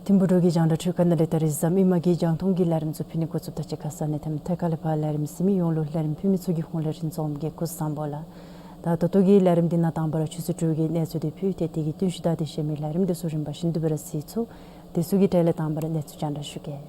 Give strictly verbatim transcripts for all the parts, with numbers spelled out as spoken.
ཐིམ་ཕུག་འབྲུག་གི་རྒྱང་བསྒྲགས་འཕྲུལ་ཁང་ནང་ལས་ད་རིས་གཟའ་མིག་དམར་གྱི་རྒྱང་མཐོང་གི་ལས་རིམ་ཚུ་ཕུལ་ནི་འགོ་བཙུགསཔ་ད་གཅིག་ཁར་ས་གནས་དང་ཐད་ཀར་ལས་ཕར་ལས་རིམ་གཟིགས་མི་ཡོངས་ལུ་ལས་རིམ་ཕུལ་མི་ཚུ་གི་ཧོངས་ལས་རིན་འཛོམས་གིས་སྐུ་གཟུགས་བཟང་པོ་ལགས། ད་ད་ལྟོ་གི་ལས་རིམ་འདི་ནང་དང་པ་ར་ཆུ་ཚོད་དྲུག་གི་གནས་ཚུལ་འདི་ཕུལ་ཏེ་དེ་གི་བསྟུན་ཞུ་དང་དེ་བཤད་མི་ལས་རིམ་འདི་ཚུ་རིམ་པ་བཞིན་དུ་སྦེ་ར་གཟིགས་ཚུགས། དེ་ཚུ་གི་གྲས་ལས་དང་པ་ར་གནས་ཚུལ་རྒྱང་བསྒྲགས་ཞུ་གེ།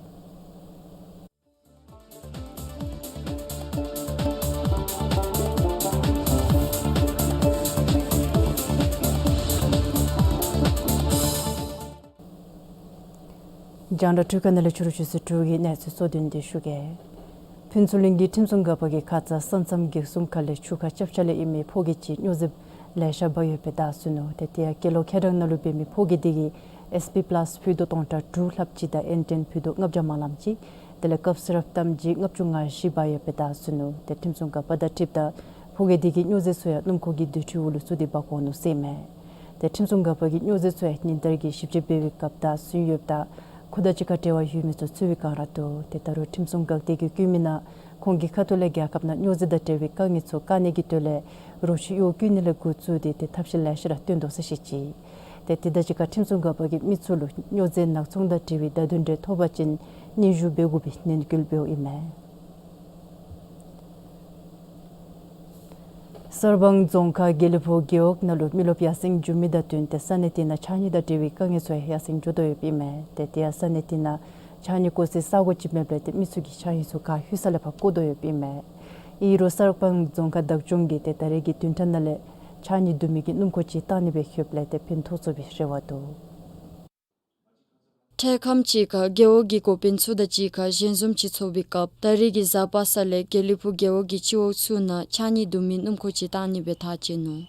རྒྱང་བསྒྲགས་འཕྲུལ་ཁང་ནང་ལས་ཕྱི་རུ་ཆུ་ཚོད་དྲུག་གི་གནས་ཚུལ་གཙོ་དོན་འདི་ཞུ་གེ། ཕུན་ཚོགས་གླིང་གི་ཁྲིམས་སྲུང་འགག་པ་གིས་ཁ་ཙ་ས་མཚམས་གེགས་སྲུང་ཁ་ལས་ཆུ་ཁ་རྐྱབ་ཆ་ལས་ཨིན་མི་ཕོ་སྐྱེས་ཅིག་སྨྱོ་རྫས་ལེ་ཤ་འབག་ཡོདཔ་སྦེ་བདའ་ཟུན་ནུག། ཏེ་དེ་ཡང་སྐྱེས་ལོ་ཁེ་གྲགས་ནང་ལུ་འབད་མི་ཕོ་སྐྱེས་དེ་གིས་ཨེས་པི་པ་ལཱསི་ཕུད་དུང་ཕྲག་དྲུག་ལྷགཔ་ཅིག་དང་ཨེན་ཊེན་ཕུད་དུང་ལྔ་བརྒྱ་མ་ལངམ་ཅིག་དེ་ལས་ཀབ་སི་རབ་ཏམ་ཇི་ལྔ་བཅུ་ང་བཞི་འབག་ཡོདཔ་སྦེ་བདའ་ཟུན་ནུག། ཏེ་ཁྲིམས་སྲུང་འགག་པ་དང་འཁྲིལཝ་ད་ཕོ་སྐྱེས་དེ་གིས་སྨྱོ་རྫས་ཚུ་ཡང་སྣུམ་འཁོར་གྱི་སྡོད་ཁྲི་འོག་ལུ་བཙུགས་ཏེ་འབག་འོང་ནུག་ཟེར་ཨིན་མས། ཏེ་ཁྲིམས་སྲུང་འགག་པ་གིས་སྨྱོ་རྫས་ཚུ་ཡང་ཉིན་ལྟར་གྱི་ཞིབ་དཔྱད་འབད་བའི་སྐབས་བདའ་ཟུན་ཡོདཔ་ད་ཁོ་དང་གཅིག་ཁར་འབྲེལ་བ་ཡོད་མི་ཚུ་འཚོལ་བའི་བསྒང་ར་འདུག། ཏེ་ད་རུང་ཁྲིམས་སྲུང་འགག་སྡེ་གིས་བཀོད་མི་ནང་ཁོང་གི་ཁ་ཐུག་ལས་རྒྱལ་ཁབ་ནང་སྨྱོ་རྫས་དང་འབྲེལ་བའི་དཀའ་ངལ་ཚུ་བཀག་ནི་གི་དོན་ལས་རོ་ཁྱི་གཡོག་བཀོལ་ནི་ལས་འགོ་བཙུགས་ཏེ་ཏེ་ཐབས་ཤེས་ལེ་ཤ་ར་སྟོན་དོ་ཟེར་བཤད་ཅི། ཏེ་དེ་དང་གཅིག་ཁར་ཁྲིམས་སྲུང་འགག་པ་གིས་མི་ཚུ་ལུ་སྨྱོ་རྫས་ནག་ཚོང་དང་འབྲེལ་བའི་བརྡ་དོན་འདི་ཐོབ་པ་ཅིན་སྙན་ཞུ་འབད་དགོ་པའི་ནན་སྐུལ་འབདཝ་ཨིན་མས། གསར་སྤང་རྫོང་ཁག་དགེ་ལེགས་ཕུག་རྒེད་འོག་ནང་ལུ་མི་རློབས་ཡར་སེང་འགྱོ་མི་དང་བསྟུན་ཏེ་ས་གནས་དེ་ནང་ཕྱགས་སྙིགས་དང་འབྲེལ་བའི་དཀའ་ངལ་ཚུ་ཡང་ཡར་སེང་འགྱོ་དོ་ཡོདཔ་ཨིན་མས། ཏེ་དེ་ཡང་ས་གནས་དེ་ནང་ཕྱགས་སྙིགས་བཀོ་སའི་ས་གོ་ཅིག་མེདཔ་ལས་ཏེ་མི་ཚུ་གིས་ཕྱགས་སྙིགས་ཚུ་ག་ལྷོད་ས་ལས་ཕར་བཀོ་དོ་ཡོདཔ་ཨིན་མས། ཨིན་རུང་གསར་སྤང་རྫོང་ཁག་བདག་སྐྱོང་གིས་ཏེ་ད་རེས་ཀྱི་བདུན་ཕྲག་ནང་ལས་ཕྱགས་སྙིགས་བསྡུ་མི་གི་སྣུམ་འཁོར་ཅིག་བཏང་ནི་སྦེ་ལྷོདཔ་ལས་ཏེ་ཕན་ཐོགས་ཚུགས་པའི་རེ་བ་འདུག། འཕྲལ་ཁམས་ཅིག་ཁར་རྒེད་འོག་གི་འགོ་དཔོན་ཚུ་དང་གཅིག་ཁར་ཞལ་འཛོམས་ཅིག་འཚོགས་པའི་སྐབས་ད་རེས་ཀྱི་གཟའ་པ་སངས་ལས་དགེ་ལེགས་ཕུག་རྒེད་འོག་གི་སྤྱི་འོག་ཚུ་ནང་ཕྱགས་སྙིགས་བསྡུ་མི་སྣུམ་འཁོར་ཅིག་བཏང་ནི་སྦེ་ཐག་བཅད་ནུག།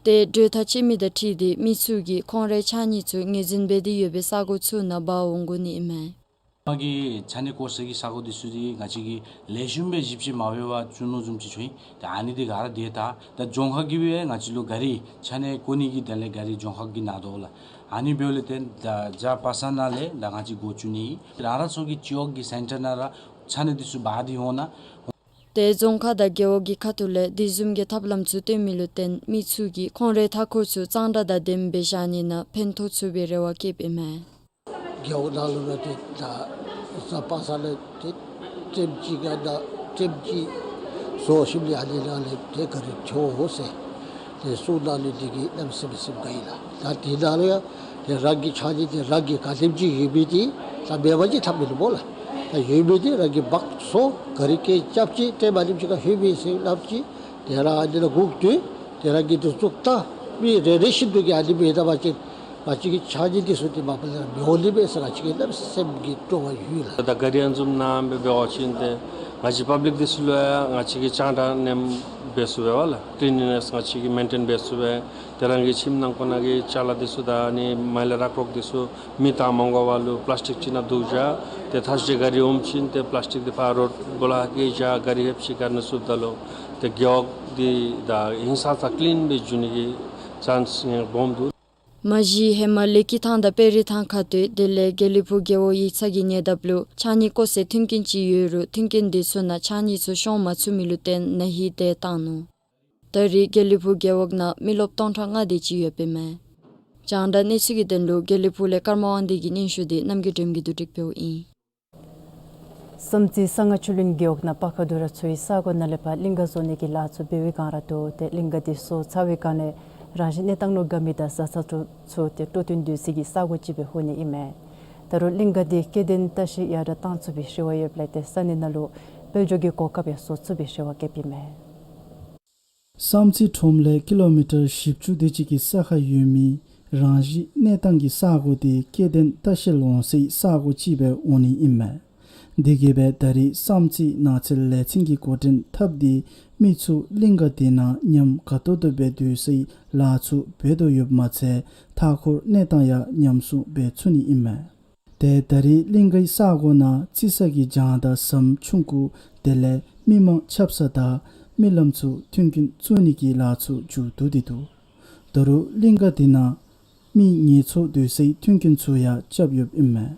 ཏེ་གྲོས་ཐག་བཅད་མི་དང་འཁྲིལ་ཏེ་མི་ཚུ་གིས་ཁོང་རའི་ཕྱགས་སྙིགས་ཚུ་ངོས་འཛིན་འབད་དེ་ཡོད་པའི་ས་གོ་ཚུ་ནང་འབག་འོང་དགོ་ནི་ཨིན་མས། ང་གིས་ཕྱགས་སྙིགས་བཀོ་སའི་གི་ས་གོ་འདི་ཚུ་འདི་ང་བཅས་ཀྱིས་ལེགས་ཤོམ་སྦེ་ཞིབ་དཔྱད་མ་འབད་བར་བཙུགས་ནུག་བཟུམ་ཅིག་ཚོར་ཡི། ད་ཨ་ནི་འདི་ག་ར་དེ་ད་ད་རྫོང་ཁག་གིས་སྦེ་ང་བཅས་ལུ་གཱ་རི་ཕྱགས་སྙིགས་བཀོ་ནི་གི་དོན་ལས་གཱ་རི་རྫོང་ཁག་གིས་གནང་དོ་ལགས། ཨ་ནི་འབདཝ་ལས་བརྟེན་ད་གཟའ་པ་སངས་ནང་ལས་ད་ང་བཅས་འགོ་བཙུགས་ནི་ཨིན། རང་རང་སོ་གི་སྤྱི་འོག་གི་སེན་ཊར་ནང་ར་ཕྱགས་སྙིགས་འདི་ཚུ་འབག་སྟེ་འོང་གནང་། ཏེ་རྫོང་ཁག་དང་རྒེད་འོག་གི་ཁ་ཐུག་ལས་དེ་བཟུམ་གྱི་ཐབས་ལམ་ཚུ་སྟོན་མི་ལུ་བརྟེན་མི་ཚུ་གིས་ཁོང་རའི་མཐའ་འཁོར་ཚུ་གཙང་སྦྲ་དང་ལྡནམ་སྦེ་བཞག་ནི་ནང་ཕན་ཐོགས་ཚུགས་པའི་རེ་བ་བསྐྱེདཔ་ཨིན་མས། རྒེད་འོག་ནང་ལུ་ར་ཏེ་ད་གཟའ་པ་སངས་ལས་ཏེ་ཊིམ་ཅིག་ག་ད་ཊིམ་ཅིག་བཟོ་ཞིནམ་ལས་ཨ་ནི་ནང་ལས་ཏེ་གཱ་རི་འཐོན་འོང་ཟེར་ཏེ་གསུངས་གནང་ནི་འདི་གིས་གནམ་མེད་ས་མེད་སེམས་དགའ་ཡི་ལགས། ད་དེ་ནང་ལུ་ཡང་ཏེ་རང་གི་ཕྱགས་སྙིགས་འདི་རང་གིས་ག་དེམ་ཅིག་ཡོད་མི་འདི་ད་མེད་པ་ཅིན་ཐབས་མེད་ལུ་སྨོ་ལགས། ད་ཡོད་མི་འདི་རང་གིས་འབག་སོང་གཱ་རི་སྐད་རྐྱབ་ཅི་ཏེ་མ་ནེམ་ཅིག་ཁར་ལྷོད་མི་ཟེར་སླབ་ཅི། ཏེ་རང་ཨ་ནི་ནང་སྒུག་སྡོད། ཏེ་རང་གིས་འདི་བཙུགས་ད་མི་རེ་རེ་བཞིན་དུ་གིས་ཨ་ནི་མེད་ད་པ་ཅིན་ང་བཅས་ཀྱི་ཕྱགས་སྙིགས་འདི་ཚུ་འདི་མ་པ་ལས་ར་མི་འོང་ནི་མས་ཟེར་ང་བཅས་ཀྱི་གནམ་མེད་ས་མེད་སེམས་ཀྱི་སྤྲོ་བ་ཡོད་ལགས། ད་གཱ་རི་ཨ་ནི་བཟུམ་ནང་སྦེ་འབད་བ་ཅིན་ཏེ་ང་བཅས་པབ་ལིཀ་འདི་ཚུ་ལུ་ཡང་ང་བཅས་ཀྱིས་ཅང་ད་ནེམ་འབད་ཚུགས་པས་ལགས། ཀླིན་ནི་ནེསི་ང་བཅས་ཀྱིས་མེན་ཊེན་འབད་ཚུགས་པས། ཏེ་རང་གི་ཁྱིམ་ནང་ཁོ་ན་གི་ཅ་ལ་འདི་ཚུ་དང་ཨ་ནི་མེ་ལ་རག་རོག་འདི་ཚུ་མེ་བཏང་མ་དགོ་པར་ལུ་པླཱསི་ཊིག་ཅིག་ནང་བླུགས་བཞག། ཏེ་ཐ་ཤལ་གཱ་རི་འོངམ་ཅིན་ཏེ་པླཱསི་ཊིག་འདི་ཕར་རོཌ་གུ་ལས་བཀལ་བཞག། གཱ་རི་ཧེབ་ཅིག་ག་ནི་ཚུགསཔ་ད་ལུ་ཏེ་རྒེད་འོག་འདི་ད་ཧིང་སངས་ས་ཀླིན་སྦེ་འགྱོ་ནི་གི་ཅཱནསི་ཡང་སྦོམ་འདུག། མ་གཞི་ཧེ་མ་ལེ་ཀི་ཐང་དང་པེ་རི་ཐང་ཁ་སྟོད་དེ་ལས་དགེ་ལེགས་ཕུག་རྒེད་འོག་ཡིག་ཚང་གི་ཉེ་འདབས་ལུ་ཕྱགས་སྙིགས་བཀོ་སའི་མཐུན་རྐྱེན་ཅིག་ཡོད་རུང་མཐུན་རྐྱེན་འདི་ཚུ་ནང་ཕྱགས་སྙིགས་ཚུ་ཤོང་མ་ཚུགས་མི་ལུ་བརྟེན་ན་ཧིང་དེ་བཏང་ནུག། ད་རེས་དགེ་ལེགས་ཕུག་རྒེད་འོག་ནང་མི་རློབས་སྟོང་ཕྲག་ལྔ་དེ་ཅིག་ཡོདཔ་ཨིན་མས། རྒྱང་བསྒྲགས་གནས་ཚུལ་གྱི་དོན་ལུ་དགེ་ལེགས་ཕུག་ལས་ཀརྨ་དབང་འདུས་ཀྱི་སྙན་ཞུ་འདི་རྣམ་རྒྱལ་སྒྲོལམ་གྱིས་བསྡུ་སྒྲིག་འབདཝ་ཨིན། བསམ་རྩེ་གསང་སྔགས་ཆོས་གླིང་རྒེད་འོག་ནང་པར་ཁ་བསྡུ་ར་ཚུ་གི་ས་གོ་ནང་ལས་ཕར་གླིང་ག་བཟོ་ནི་གི་ལཱ་ཚུ་འབད་བའི་བསྒང་ར་འདུག། ཏེ་གླིང་ག་འདི་བཟོ་ཚར་བའི་བསྒང་ལས་རང་བཞིན་གནས་སྟངས་ལུ་དགའ་མི་དང་བཟའ་ཚང་ཚུ་ཏེ་སྤྲོ་སྟོན་སྡོད་སའི་གི་ས་གོ་ཅིག་སྦེ་ལྷོད་ནི་ཨིན་མས། ད་རུང་གླིང་ག་འདི་སྐྱེ་ལྡན་བཀྲ་ཤིས་ཡར་དྲག་བཏང་ཚུགས་པའི་རེ་བ་ཡོདཔ་ལས་ཏེ་ས་གནས་ནང་ལུ་དཔལ་འབྱོར་གྱི་གོ་སྐབས་ཡང་བཟོ་ཚུགས་པའི་རེ་བ་བསྐྱེདཔ་ཨིན་མས། བསམ་རྩེ་ཁྲོམ་ལས་ཀི་ལོ་མི་ཊར་བཞི་བཅུ་དེ་ཅིག་གི་ས་ཁར་ཡོད་མི་རང་བཞིན་གནས་སྟངས་ཀྱི་ས་གོ་དེ་སྐྱེ་ལྡན་ལྟ་བཤལ་འོང་སའི་ས་གོ་ཅིག་སྦེ་འོང་ནི་ཨིན་མས། དེ་གིས་སྦེ་ད་རེས་བསམ་རྩེ་ནགས་ཚལ་ལས་ཚན་གྱིས་འགོ་འདྲེན་འཐབ་སྟེ་མི་ཚུ་གླིང་ག་དེ་ནང་ཉམས་དགའ་ཏོག་ཏོ་སྦེ་སྡོད་སའི་ལཱ་ཚུ་འབད་དོ་ཡོདཔ་མ་ཚད་མཐའ་འཁོར་གནས་སྟངས་ཡང་ཉམས་སྲུང་འབད་ཚུགས་ནི་ཨིན་མས། ཏེ་ད་རེས་གླིང་གའི་ས་གོ་ནང་རྩི་ས་གི་གྱང་དང་ཟམ་ཆུང་ཀུ་དེ་ལས་མི་མང་ཆབ་ས་དང་མི་ལམ་ཚུ་མཐུན་རྐྱེན་བཙུགས་ནི་གི་ལཱ་ཚུ་མཇུག་བསྡུ་སྟེ་འདུག། ད་རུང་གླིང་ག་དེ་ནང་མི་ངལ་འཚོ་སྡོད་སའི་མཐུན་རྐྱེན་ཚུ་ཡང་རྐྱབ་ཡོདཔ་ཨིན་མས།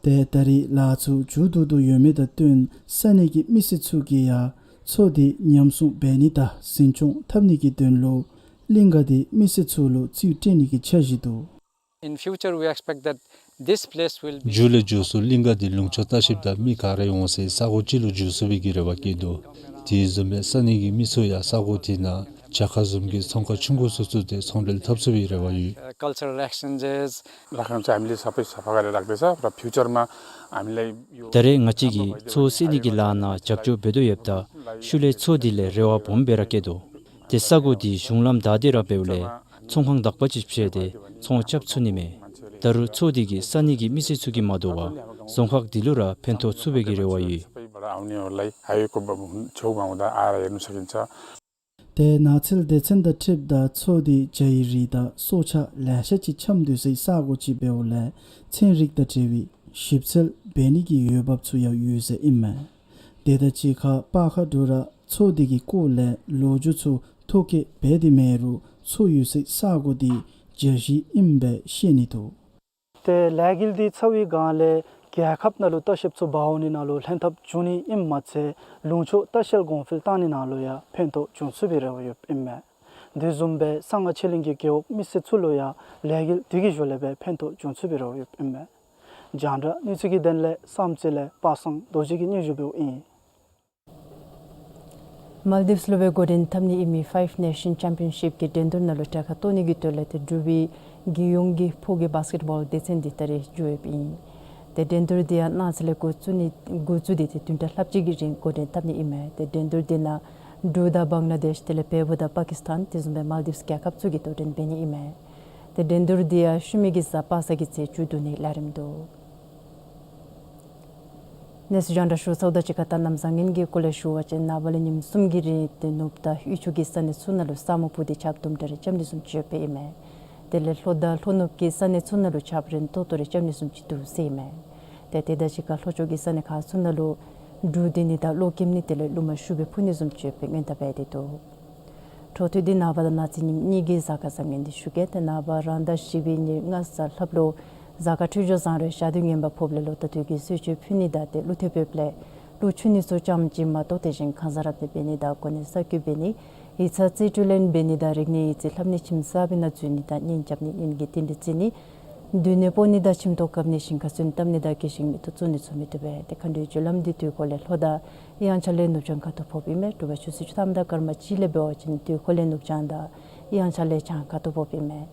ཏེ་ད་རེས་ལཱ་ཚུ་མཇུག་བསྡུ་དོ་ཡོད་མི་དང་བསྟུན་ས་གནས་ཀྱི་མི་སེར་ཚུ་གིས་ཡང་མཚོ་དེ་ཉམས་སྲུང་འབད་ནི་དང་འཛིན་སྐྱོང་འཐབ་ནི་གི་དོན་ལུ་གླིང་ག་དེ་མི་སེར་ཚུ་ལུ་རྩིས་སྤྲོད་ནི་གི་འཆར་གཞི་འདུག། In future, we expect that This place will be མཇུག་ལས་མཇུག་སུ་གླིང་ག་འདི་ལུང་ཕྱོགས་ལྟ་བཤལཔ་དང་མི་ག་ར་ཡོང་སའི་ས་གོ་ཅིག་ལུ་འགྱུར་ཚུགས་པའི་གི་རེ་བ་བསྐྱེད་དོ། དེ་བཟུམ་སྦེ་ས་གནས་ཀྱི་མི་ཚུ་ཡང་ས་གོ་དེ་ནང་བྱ་ཁ་བཟུམ་གྱི་ཚོང་ཁང་ཆུང་ཀུ་ཚུ་བཙུགས་ཏེ་ཚོང་འབྲེལ་འཐབ་ཚུགས་པའི་རེ་བ་ཡོད། Cultural exchanges. राख्न चाहिँ हामीले सबै सफा गरेर राख्दैछ र फ्युचरमा हामीलाई यो दरे ङ་བཅས་ཀྱིས་མཚོ་བསད་ནི་གི་ལཱ་ནང་རྒྱབ་སྐྱོར་འབད་དོ་ཡོདཔ་ད་ཤུལ་ལས་མཚོ་དེ་ལས་རེ་བ་སྦོམ་སྦེ་ར་བསྐྱེད་དོ། ཏེ་ས་གོ་དེ་གཞུང་ལམ་བདའ་སྟེ་ར་འབདཝ་ལས་ཚོང་ཁང་དག་པ་ཅིག་བྱས་ཏེ་ཚོང་རྐྱབ་ཚུགས་ནི་མས། ད་རུང་མཚོ་དེ་གིས་ས་གནས་ཀྱི་མི་སེར་ཚུ་གིས་མ་དོ་བར་རྫོང་ཁག་དེ་ལུ་ར་ཕན་ཐོགས་ཚུགས་པའི་གི་རེ་བ་ཡོད། सबैबाट आउनेहरूलाई हाइवेको छेउमा हुँदा आएर हेर्न सकिन्छ। ཏེ་ནགས་ཚལ་སྡེ་ཚན་དང་འཁྲིལཝ་ད་མཚོ་དེ་བྱའི་རིགས་དང་སྲོག་ཆགས་ལེ་ཤ་ཅིག་འཁྱམས་སྡོད་སའི་ས་གོ་ཅིག་འབདཝ་ལས་ཚན་རིག་དང་འབྲེལ་བའི་ཞིབ་འཚོལ་འབད་ནི་གི་འོས་འབབ་ཚུ་ཡང་ཡོད་ཟེར་ཨིན་མས། དེ་དང་གཅིག་ཁར་པར་ཁ་དྲུང་ར་མཚོ་དེ་གི་སྐོར་ལས་ལོ་རྒྱུས་ཚུ་ཐོ་བཀོད་འབད་དེ་མེད་རུང་མཚོ་ཡོད་སའི་ས་གོ་དེ་རྒྱ་གཞིས་ཨིནམ་སྦེ་ཤེས་ནི་འདུག། ཏེ་ལས་འགུལ་འདི་ཚར་བའི་སྒང་ལས་རྒྱལ་ཁབ་ནང་ལུ་ལྟ་བཤལཔ་ཚུ་འབག་འོང་ནི་ནང་ལུ་ལྷན་ཐབས་འབྱུང་ནི་ཨིནམ་མ་ཚད་ལུང་ཕྱོགས་ལྟ་བཤལ་གོང་འཕེལ་བཏང་ནི་ནང་ལུ་ཡང་ཕན་ཐོགས་འབྱུང་ཚུགས་པའི་རེ་བ་ཡོདཔ་ཨིན་མས། དེ་བཟུམ་སྦེ་གསང་སྔགས་ཆོས་གླིང་གི་རྒེད་འོག་མི་སེར་ཚུ་ལུ་ཡང་ལས་འགུལ་དེ་གི་ཞོར་ལས་སྦེ་ཕན་ཐོགས་འབྱུང་ཚུགས་པའི་རེ་བ་ཡོདཔ་ཨིན་མས། རྒྱང་བསྒྲགས་གནས་ཚུལ་གྱི་དོན་ལས་བསམ་རྩེ་ལས་པ་སངས་རྡོ་རྗེ་གིས་སྙན་ཞུ་འབདཝ་ཨིན། མཱལ་དིབས་ལུ་སྦེ་འགོ་འདྲེན་འཐབ་ནི་ཨིན་མི་ཕའིབ་ནེ་ཤཱན་ཅེམ་པི་ཡན་ཤིབ་ཀྱི་འགྲན་བསྡུར་ནང་ལུ་གྲལ་ཁར་གཏོགས་ནི་གི་དོན་ལས་ཏེ་འབྲུག་པའི་རྒྱལ་ཡོངས་ཀྱི་ཕོ་སྐྱེས་བཱསི་ཀེཊ་བཱོལ་སྡེ་ཚན་འདི་ད་རིས་འགྱོ་ཡོདཔ་ཨིན། ཏེ་འགྲན་བསྡུར་འདི་ཡང་གནངས་ཚེ་ལས་འགོ་བཙུགས་ནི་འགོ་བཙུགས་ཏེ་ཏེ་བདུན་ཕྲག་ལྷགཔ་ཅིག་གི་རིང་འགོ་འདྲེན་འཐབ་ནི་ཨིན་མས། ཏེ་འགྲན་བསྡུར་འདི་ནང་འབྲུག་དང་བང་ལ་དེཤ་དེ་ལས་བལ་པོ་དང་པ་ཀིས་ཐཱན་དེ་བཟུམ་སྦེ་མཱལ་དིབས་རྒྱལ་ཁབ་ཚུ་གིས་དོ་འགྲན་འབད་ནི་ཨིན་མས། ཏེ་འགྲན་བསྡུར་འདི་ཡང་ཤུལ་མའི་གི་གཟའ་པ་སངས་ཀྱི་ཚེ་མཇུག་བསྡུ་ནིའི་ལས་རིམ་འདུག། གནས་ཚུལ་རྒྱང་བསྒྲགས་ཞུ་ཚརཝ་དང་གཅིག་ཁར་ད་གནམ་བཟང་ངན་གྱི་སྐོར་ལས་ཞུ་བ་ཅིན་ནངས་པ་ལས་ཉིནམ་གསུམ་གྱི་རིང་ཏེ་ནུབ་དང་དབུས་ཕྱོགས་ཀྱི་ས་གནས་ཚུ་ནང་ལུ་ས་སྨུག་སྤུབས་ཏེ་ཆརཔ་དུམ་གྲ་རེ་རྐྱབ་ནི་བཟུམ་ཅིག་ཡོདཔ་ཨིན་མས། དེ་ལས་ལྷོ་དང་ལྷོ་ནུབ་ཀྱི་ས་གནས་ཚུ་ནང་ལུ་ཆརཔ་རན་ཏོག་ཏོ་རེ་རྐྱབ་ནི་བཟུམ་ཅིག་འདུག་ཟེར་ཨིན་མས། ཏེ་དེ་དང་གཅིག་ཁར་ལྷོ་ཕྱོགས་ཀྱི་ས་གནས་ཁག་ཚུ་ནང་ལུ་འབྲུག་ལྡིང་ནི་དང་གློག་ཀེམ་ནི་དེ་ལས་རླུང་མ་ཤུགས་སྦེ་འཕུ་ནི་བཟུམ་ཅིག་ཡོད་པའི་སྔོན་བརྡ་འབད་དེ་འདུག། འཕྲོ་མཐུད་དེ་ནངས་པ་དང་གནངས་ཚེ་ཉིནམ་གཉིས་ཀྱི་གཟའ་སྐར་བཟང་ངན་འདི་ཞུ་གེ། ཏེ་ནངས་པ་རང་ཟླ་བཞི་པའི་ཉེར་ལྔ་གཟའ་ལྷགཔ་ལུ་གཟའ་སྐར་འཕྲོད་སྦྱོར་བཟང་རུང་ཞག་དུས་ངན་པ་ཕོགཔ་ལས་ལོ་ཟླ་དུས་ཀྱི་གསོལ་མཆོད་ཕུལ་ནི་དང་ཏེ་ཀླུ་ཐེབས་ཕོགཔ་ལས་ཀླུ་མཆོད་ནི་ཚུ་ཙམ་ཅིག་མ་གཏོགས་དེ་བཞིན་ཁང་བཟང་རབ་གནས་འབད་ནི་དང་གོ་གནས་གསར་བསྐོ་འབད་ནི་ཡིག་ཚང་རྩིས་སྤྲོད་ལེན་འབད་ནི་དང་རིག་གནས་ཡིག་རྩིས་ལྷབ་ནི་ཁྱིམ་གསརཔ་ནང་འཛུལ་ནི་དང་གཉེན་རྐྱབ་ནི་གཉེན་གྱི་རྟེན་འབྲེལ་བརྩི་ནི་སྡོད་གནས་སྤོ་ནི་དང་ཁྱིམ་ཐོག་བཀབ་ནི་ཞིང་ཁ་སོན་བཏབ་ནི་དང་སྐྱེ་ཤིང་མེ་ཏོག་བཙུགས་ནི་ཚུ་མི་བཏུབ་པས། ཏེ་མཁའ་འགྲོའི་རྒྱུ་ལམ་འདི་དུས་འཁོར་ལས་ལྷོ་དང་དབྱངས་འཆར་ལས་ནུབ་བྱང་ཁ་ཐུག་ཕོགཔ་ཨིན་མས། དྲོ་པ་ཆུ་ཚོད་བཅུ་ཐམ་དང་སྐར་མ་གཅིག་ལས་འབད་བ་ཅིན་དུས་འཁོར་ལས་ནུབ་བྱང་དང་དབྱངས་འཆར་ལས་བྱང་ཁ་ཐུག་ཕོགཔ་ཨིན་མས།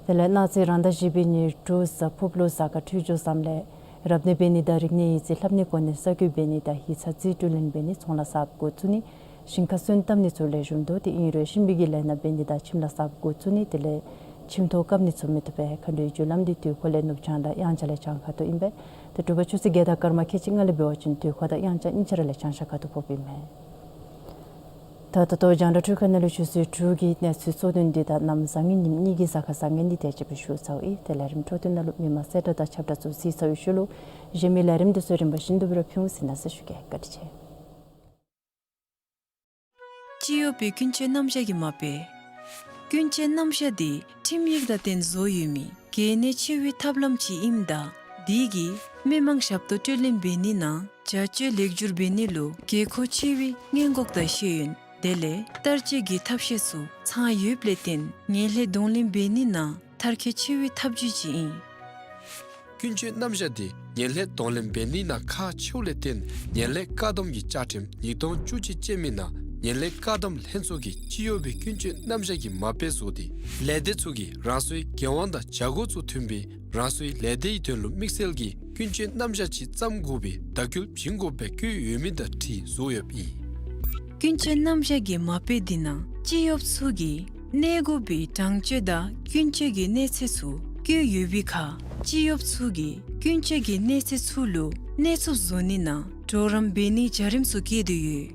དེ་ལས་གནངས་ཚེ་རང་ཟླ་བཞི་པའི་ཉེར་དྲུག་གཟའ་ཕུརཔ་ལུ་གཟའ་སྐར་འཕྲོད་སྦྱོར་བཟངམ་ལས་རབ་གནས་འབད་ནི་དང་རིག་གནས་ཡིག་རྩིས་ལྷབ་ནི་གོ་གནས་གསར་བསྐོ་འབད་ནི་དང་ཡིག་ཚང་རྩིས་སྤྲོད་ལེན་འབད་ནི་ཚོང་ལཱ་གསརཔ་འགོ་བཙུགས་ནི་ཞིང་ཁ་སོན་བཏབ་ནི་ཚུ་ལེགས་ཤོམ་འདུག། ཏེ་ཨིན་རུང་གཤིན་པོའི་གི་ལས་སྣ་འབད་ནི་དང་ཁྱིམ་ལཱ་གསརཔ་འགོ་བཙུགས་ནི་དེ་ལས་ཁྱིམ་ཐོག་བཀབ་ནི་ཚུ་མི་བཏུབ་པས། མཁའ་འགྲོའི་རྒྱུ་ལམ་འདི་དུས་འཁོར་ལས་ནུབ་བྱང་དང་དབྱངས་འཆར་ལས་བྱང་ཁ་ཐུག་ཨིན་པས། ཏེ་དྲོ་པ་ཆུ་ཚོད་བརྒྱད་དང་སྐར་མ་ཁལ་གཅིག་ལྔ་ལས་འབད་བ་ཅིན་དུས་འཁོར་དང་དབྱངས་འཆར་གཉིས་ཆ་ར་ལས་བྱང་ཤར་ཁ་ཐུག་ཕོགཔ་ཨིན་མས། ད་ད་ལྟོ་རྒྱང་བསྒྲགས་འཕྲུལ་ཁང་ནང་ལུ་ཆུ་ཚོད་དྲུག་གི་གནས་ཚུལ་གཙོ་དོན་འདི་དང་གནམ་བཟང་ངན་ཉིནམ་གཉིས་ཀྱི་གཟའ་སྐར་བཟང་ངན་འདི་དེ་ཅིག་སྦེ་ཞུ་ཚརཝ་ཨིན། ཏེ་ལས་རིམ་འཕྲོ་མཐུད་ནང་ལུ་མི་མང་གསལ་བསྒྲགས་དང་ཁྱབ་བསྒྲགས་ཚུ་གཟིགས་ཚར་བའི་ཤུལ་ལུ་གཞན་མི་ལས་རིམ་འདི་ཚུ་རིམ་པ་བཞིན་དུ་སྦེ་ར་ཕུལ་འོང་ཟེར་གནང་ཞུ་གེ། བཀའ་དྲིན་ཆེ། སྤྱི་ཡོངས་པའི་ཀུན་སྤྱོད་རྣམ་གཞག་གི་མ་དཔེ། ཀུན་སྤྱོད་རྣམ་གཞག་འདི་ཁྲིམས་ཡིག་དང་བརྟེན་བཟོ་ཡོད་མི་གལ་གནད་ཆེ་བའི་ཐབས་ལམ་ཅིག་ཨིནམ་ད་དེ་གིས་མི་མང་ཞབས་ཏོག་སྤྲོད་ལེན་འབད་ནི་ནང་བྱ་སྤྱོད་ལེགས་བསྒྱུར་འབད་ནི་ལུ་དགོས་མཁོ་ཆེ་བའི་སྔོན་འགོག་དང་ཤེས་ཡོན་དེ་ལས་བསྟར་སྤྱོད་ཀྱི་ཐབས་ཤེས་ཚུ་ཚང་ཡོདཔ་ལས་བརྟེན་ངན་ལྷད་གདོང་ལེན་འབད་ནི་ནང་མཐར་འཁྱོལ་ཆེ་བའི་ཐབས་བྱུས་ཅིག་ཨིན། ཀུན་སྤྱོད་རྣམ་གཞག་འདི་ངན་ལྷད་གདོང་ལེན་འབད་ནི་ནང་ཁག་ཆེཝ་ལས་བརྟེན་ངན་ལྷད་བཀག་སྡོམ་གྱི་བཅའ་ཁྲིམས་ཉིས་སྟོང་བཅུ་གཅིག་ཅན་མའི་ནང་ངན་ལྷད་བཀག་སྡོམ་ལྷན་ཚོགས་ཀྱིས་སྤྱི་ཡོངས་པའི་ཀུན་སྤྱོད་རྣམ་གཞག་གི་མ་དཔེ་བཟོ་སྟེ་ལས་སྡེ་ཚུ་གིས་རང་སོའི་འགན་དབང་དང་བྱ་སྒོ་ཚུ་མཐུན་པའི་རང་སོའི་ལས་སྡེའི་དོན་ལུ་དམིགས་བསལ་གྱི་ཀུན་སྤྱོད་རྣམ་གཞག་ཅིག་བརྩམ་དགོ་པའི་བརྡ་བསྐུལ་བྱིན་དགོཔ་སྦེ་བཀོད་ཡོད་མི་དང་འཁྲིལ་བཟོ་ཡོདཔ་ཨིན། ཀུན་སྤྱོད་རྣམ་གཞག་གི་མ་དཔེ་འདི་ནང་སྤྱི་ཡོངས་ཚུ་གིས་གནས་དགོ་པའི་དྲང་སྤྱོད་དང་ཀུན་སྤྱོད་ཀྱི་གནས་ཚད་ཚུ་བཀོད་ཡོད་པའི་ཁར་སྤྱི་ཡོངས་ཚུ་གིས་ཀུན་སྤྱོད་ཀྱི་གནས་ཚད་ཚུ་ལུ་གནས་ཚུགསཔ་བཟོ་ནི་ནང་གྲོགས་རམ་འབད་ནིའི་བྱ་རིམ་ཚུ་བཀོད་དེ་ཡོད།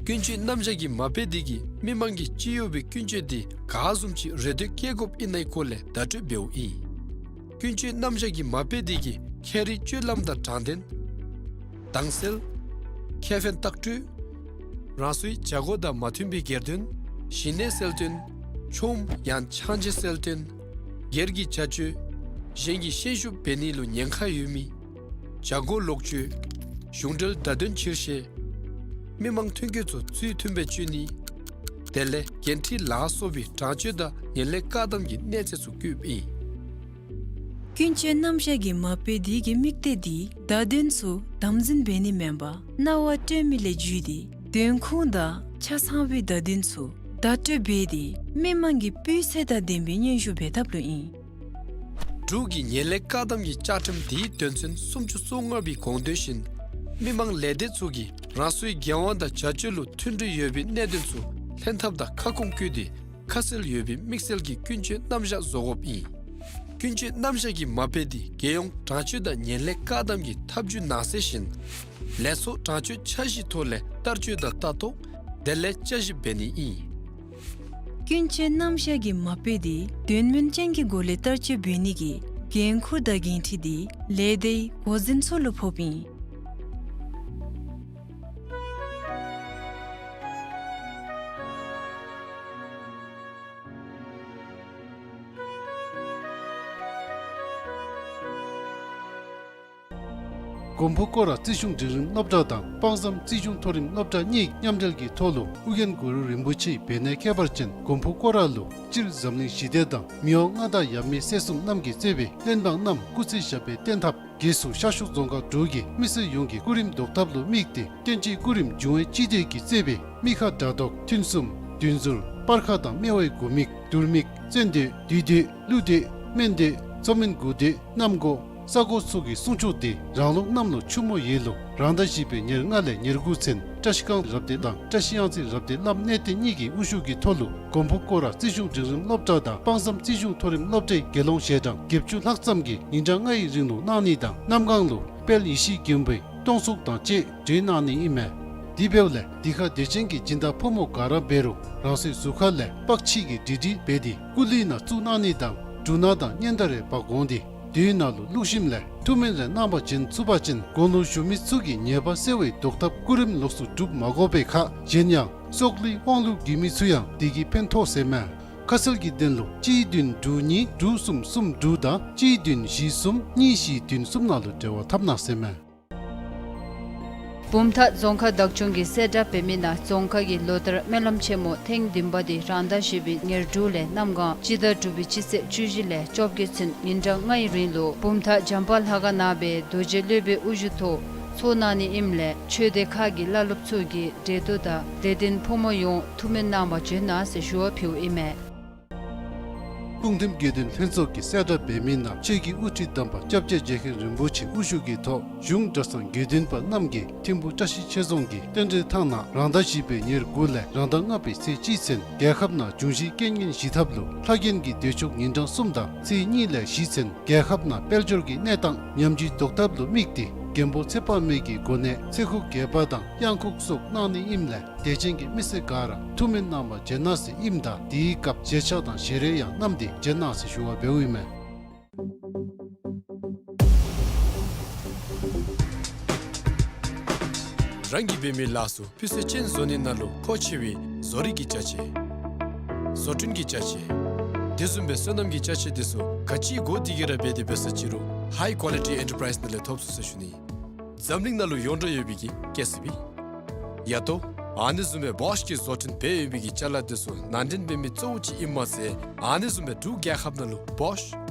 ཀུན་སྤྱོད་རྣམ་གཞག་གི་མ་དཔེ་འདི་གིས་མི་མང་གིས་སྤྱི་ཡོངས་པའི་ཀུན་སྤྱོད་འདི་ག་བཟུམ་ཅིག་རེ་ལྟོས་བསྐྱེད་དགོཔ་ཨིན་ནའི་སྐོར་ལས་བརྡ་སྤྲོད་འབདཝ་ཨིན། ཀུན་སྤྱོད་རྣམ་གཞག་གི་མ་དཔེ་འདི་གིས་ཁྱད་རིག་སྤྱོད་ལམ་དང་དྲང་བདེན། དྭངས་གསལ། ཁེ་ཕན་ལྟག་སྤྲོད། རང་སོའི་བྱ་སྒོ་དང་མ་མཐུན་པའི་སྒེར་དོན། ཞི་གནས་གསལ་སྟོན། ཆོམ་ཡང་ཆང་ཆེ་གསལ་སྟོན། སྒེར་གྱི་བྱ་སྤྱོད། གཞན་གྱི་ཤན་ཤུགས་འབད་ནི་ལུ་ཉེན་ཁ་ཡོད་མི། བྱ་སྒོ་ལོག་སྤྱོད། གཞུང་འབྲེལ་བརྡ་དོན་ཕྱིར་བཤད། མི་མང་ཐོན་སྐྱེད་ཚུ་ཚུལ་མཐུན་སྦེ་སྤྱོད་ནི། དེ་ལས་འགན་འཁྲི་ལ་སོགས་པའི་དྲང་སྤྱོད་དང་ངན་ལྷད་བཀག་སྡོམ་གྱི་གནས་ཚད་ཚུ་བཀོདཔ་ཨིན། ཀུན་སྤྱོད་རྣམ་གཞག་གི་མ་དཔེ་འདི་གི་དམིགས་གཏད་འདི་བརྡ་དོན་ཚུ་དམ་འཛིན་འབད་ནི་མེན་པར་རྣ་བར་སྤྲོད་མི་ལས་བརྒྱུད་དེ་དོན་ཁུངས་དང་ཆ་ཚང་བའི་བརྡ་དོན་ཚུ་བརྡ་སྤྲོད་འབད་དེ་མི་མང་གི་སྤུས་ཚད་དང་ལྡན་པའི་སྙན་ཞུ་འབད་ཐབས་ལུ་ཨིན། འབྲུག་གི་ངན་ལྷད་བཀག་སྡོམ་གྱི་བཅའ་ཁྲིམས་འདིའི་དོན་ཚན་སུམ་ཅུ་སོ་ལྔ་པའི་དགོངས་དོན་བཞིན་མི་མང་ལས་སྡེ་ཚུ་གིས་རང་སོའི་འགན་དབང་དང་བྱ་སྤྱོད་ལུ་མཐུན་སྒྲིལ་ཡོད་པའི་གནད་དོན་ཚུ་ལྷན་ཐབས་དང་ཁ་སྐོང་བཀོད་དེ་ཁ་གསལ་ཡོད་པའི་དམིགས་བསལ་གྱི་ཀུན་སྤྱོད་རྣམ་གཞག་བཟོ་དགོཔ་ཨིན། ཀུན་སྤྱོད་རྣམ་གཞག་གི་མ་དཔེ་འདི་རྒྱལ་ཡོངས་དྲང་སྤྱོད་དང་ངན་ལྷད་བཀག་སྡོམ་གྱི་ཐབས་ཇུས་ནང་གསེས་བཞིན་ལས་ཚོགས་དྲང་སྤྱོད་འཆར་གཞིའི་ཐོག་ལས་བསྟར་སྤྱོད་དང་ལྟ་རྟོག་དེ་ལས་བསྐྱར་ཞིབ་འབད་ནི་ཨིན། ཀུན་སྤྱོད་རྣམ་གཞག་གི་མ་དཔེ་འདི་དོན་སྨིན་ཅན་གྱི་སྒོ་ལས་བསྟར་སྤྱོད་འབད་ནི་གི་འགན་ཁུར་དང་འགན་འཁྲི་འདི་ལས་སྡེའི་འགོ་འཛིན་ཚུ་ལུ་ཕོགཔ་ཨིན། མགོན་པོ་སྐོར་ར་རྩིས་གཞུང་འབྲིང་རིམ་སློབ་གྲྭ་དང་དཔག་བསམ་རྩིས་གཞུང་མཐོ་རིམ་སློབ་གྲྭ་གཉིས་མཉམ་འབྲེལ་གྱི་ཐོག་ལུ་ཨོ་རྒྱན་གུ་རུ་རིན་པོ་ཆེའི་བེར་ནད་ཁྱད་པར་ཅན་མགོན་པོ་སྐོར་ར་ལུ་སྤྱིར་འཛམ་གླིང་ཞི་བདེ་དང་མི་དབང་མངའ་བདག་ཡབ་མེས་སྲས་གསུམ་རྣམས་ཀྱིས་གཙོས་པའི་བློན་འབངས་རྣམས་སྐུ་ཚེ་ཞབས་པད་བརྟན་ཐབས་རྒྱལ་སྲུང་ཤར་ཕྱོགས་རྫོང་ཁག་དྲུག་གི་མི་སེར་ཡོངས་ཀྱི་སྐུ་རིམ་བཟློག་ཐབས་ལུ་དམིགས་ཏེ་བསྟན་སྤྱིའི་སྐུ་རིམ་འབྱུང་བའི་སྤྱི་སྡེ་གིས་གཙོས་པའི་མི་ཁ་དགྲ་བཟློག་ཐུན་གསུམ་བདུན་ཟུར་སྤར་ཁ་དང་སྨེ་བའི་དགུ་མིག་དུར་མིག་བཙན་སྡོད་བདུད་སྡོད་ཀླུ་སྡོད་སྨན་སྡོད་མཚོ་སྨན་དགུ་སྡོད་གནམ་སྒོ་ས་སྒོ་སོགས་ཀྱི་སྲུང་སྐྱོབ་འདི་རང་ལུགས་གནམ་ལོ་ཆུ་མོ་ཡོས་ལོ་རང་ཟླ་བཞི་པའི་ཉེར་ལྔ་ལས་ཉེར་དགུ་ཚུན་བཀྲ་ཤིས་སྒང་རབ་སྡེ་དང་བཀྲ་ཤིས་གཡང་རྩེ་རབ་སྡེ་བླམ་གནས་བརྟན་གཉིས་ཀྱི་དབུ་བཞུགས་ཀྱི་ཐོག་ལུ་མགོན་པོ་སྐོར་ར་རྩིས་གཞུང་འབྲིང་རིམ་སློབ་གྲྭ་དང་དཔག་བསམ་རྩིས་གཞུང་མཐོ་རིམ་སློབ་གྲྭའི་དགེ་སློང་ཞལ་གྲངས་བརྒྱད་ཅུ་ལྷག་ཙམ་གྱིས་ཉིན་གྲངས་ལྔའི་རིང་ལུ་གནང་ནི་དང་གནམ་གང་ལུ་དཔལ་ཡེ་ཤེས་མགོན་པོའི་སྟོང་གསུང་དང་བཅས་གྲོལ་གནང་ནི་ཨིན་མས། དེ་འབདཝ་ལས་འདི་ཁར་དད་ཅན་གྱི་སྦྱིན་བདག་ཕོ་མོ་ག་ར་འབད་རུང་རང་སོའི་གཟུགས་ཁ་ལས་པགས་ཕྱིས་ཀྱི་འབྲི་འབྲི་འབད་དེ་སྐུ་གླུད་ནང་བཙུགས་གནང་ནི་དང་འབྲུ་སྣ་དང་སྙན་དར་རེ་འབག་འོང་སྟེ་དེའི་ནང་ལུ་བླུགས་ཞིནམ་ལས་ཐུགས་སྨོན་རེ་གནང་བ་བྱིན་ཚུགས་པ་ཅིན་དགུང་ལོ་གཞོན་མི་ཚུ་གི་ཉེས་པ་སེལ་བའི་བཟློག་ཐབས་སྐུ་རིམ་ལོགས་སུ་སྒྲུབ་མ་དགོ་པའི་ཁར་གཞན་ཡང་སྲོག་ལུས་དབང་ལུས་རྒུད་མི་ཚུ་ཡང་དེ་གིས་ཕན་ཐོགས་ཟེར་མས། ཁ་གསལ་གྱི་དོན་ལུ་གཅིག་བདུན་དྲུག་གཉིས་དྲུག་གསུམ་གསུམ་དྲུག་དང་གཅིག་བདུན་བཞི་གསུམ་གཉིས་བཞི་བདུན་གསུམ་ནང་ལུ་འབྲེལ་བ་འཐབ་གནང་ཟེར་མས། བུམ་ཐང་རྫོང་ཁག་བདག་སྐྱོང་གིས་གསལ་བསྒྲགས་འབད་མི་ནང་རྫོང་ཁག་གི་ལོ་ལྟར་སྨོན་ལམ་ཆེན་མོ་ཐེངས་བདུན་པ་འདི་རང་ཟླ་བཞི་པའི་ཉེར་དྲུག་ལས་གནམ་གང་སྤྱི་ཟླ་དྲུག་པའི་སྤྱི་ཚེས་བཅུ་བཞི་ལས་བཅོ་བརྒྱད་ཚུན་ཉིན་གྲངས་ལྔའི་རིང་ལུ་བུམ་ཐང་བྱམས་པ་ལྷ་ཁང་ནང་སྦེ་རྡོ་རྗེ་སློབ་དཔོན་དབུ་བཞུགས་ཐོག་ཚོགས་གནང་ནི་ཨིནམ་ལས་ཆོས་སྡེ་ཁག་གི་བླ་སློབ་ཚུ་གིས་འབྲེལ་གཏུག་དང་དད་ལྡན་ཕོ་མོ་ཡོངས་ཐུགས་སྨོན་གནང་བར་བྱོན་གནང་ཟེར་ཞུ་བ་ཕུལཝ་ཨིན་མས། སྤུངས་ཐིམ་དགེ་འདུན་ལྷན་ཚོགས་ཀྱིས་གསལ་བསྒྲགས་འབད་མི་ནང་ཆོས་ཀྱི་དབུ་ཁྲིད་དམ་པ་སྐྱབས་རྗེ་རྗེ་མཁན་རིན་པོ་ཆེ་དབུ་བཞུགས་ཀྱི་ཐོག་གཞུང་གྲྭ་ཚང་དགེ་འདུན་པ་རྣམས་ཀྱིས་ཐིམ་ཕུག་བཀྲ་ཤིས་ཆོས་རྫོང་གི་རྟེན་འབྲེལ་ཐང་ནང་རང་ཟླ་བཞི་པའི་ཉེར་དགུ་ལས་རང་ཟླ་ལྔ་པའི་ཚེས་གཅིག་ཚུན་རྒྱལ་ཁབ་ནང་འབྱུང་བཞིའི་རྐྱེན་ངན་ཞི་ཐབས་ལུ་ལྷ་རྒྱལ་གྱི་བདེ་མཆོག་ཉིན་གྲངས་གསུམ་དང་ཚེས་གཉིས་ལས་བཞི་ཚུན་རྒྱལ་ཁབ་ནང་དཔལ་འབྱོར་གྱི་གནས་སྟངས་ཉམས་ཆག་བཟློག་ཐབས་ལུ་དམིགས་ཏེ་མགོན་པོ་ཚེ་དཔག་མེད་ཀྱི་སྒོ་ནས་ཚེ་འཁོར་རྒྱས་པ་དང་གཡང་འགུགས་སོགས་གནང་ནི་ཨིནམ་ལས་དད་ཅན་གྱི་མི་སེར་ག་ར་ཐུགས་སྨོན་གནང་བར་བྱོན་གནང་ཟེར་ཨིནམ་ད་དེའི་སྐབས་ཞལ་ཆས་དང་ཞལ་རས་ཡང་བསྣམས་ཏེ་བྱོན་གནང་ཟེར་ཞུ་བ་འབདཝ་ཨིན་མས། རང་གིས་འབད་མི་ལཱ་ཚུ་སྤུས་ཚད་ཅན་བཟོ་ནི་ནང་ལུ་མཁོ་ཆེ་བའི་བཟོ་རིག་གི་ཅ་ཆས། བཟོ་སྐྲུན་གྱི་ཅ་ཆས། དེ་བཟུམ་སྦེ་སོ་ནམ་གྱི་ཅ་ཆས་དེ་ཚུ་ག་ཅི་དགོ་དེ་གིས་ར་འབད་དེ་འབད་ས་ཅི་རུང་ཧའི་ཀོ་ལི་ཊི་ཨེན་ཊར་པ་རའིཛ་ནང་ལས་ཐོབ་ཚུགས་ཟེར་ཞུ་ནི། འཛམ་གླིང་ནང་ལུ་ཡོངས་གྲགས་ཡོད་པའི་གི་ཀེ་སི་བི། ཡ་ཏོ། ཨ་ནི་བཟུམ་སྦེ་བོཤ་གིས་བཟོ་སྐྲུན་འབད་ཡོད་པའི་གི་ཅ་ལ་དེ་ཚུ་ནང་འདྲེན་འབད་མི་གཙོ་བོ་ཅིག་ཨིན་མས་ཟེར། ཨ་ནི་བཟུམ་སྦེ་འབྲུག་རྒྱལ་ཁབ་ནང་ལུ་བོཤ་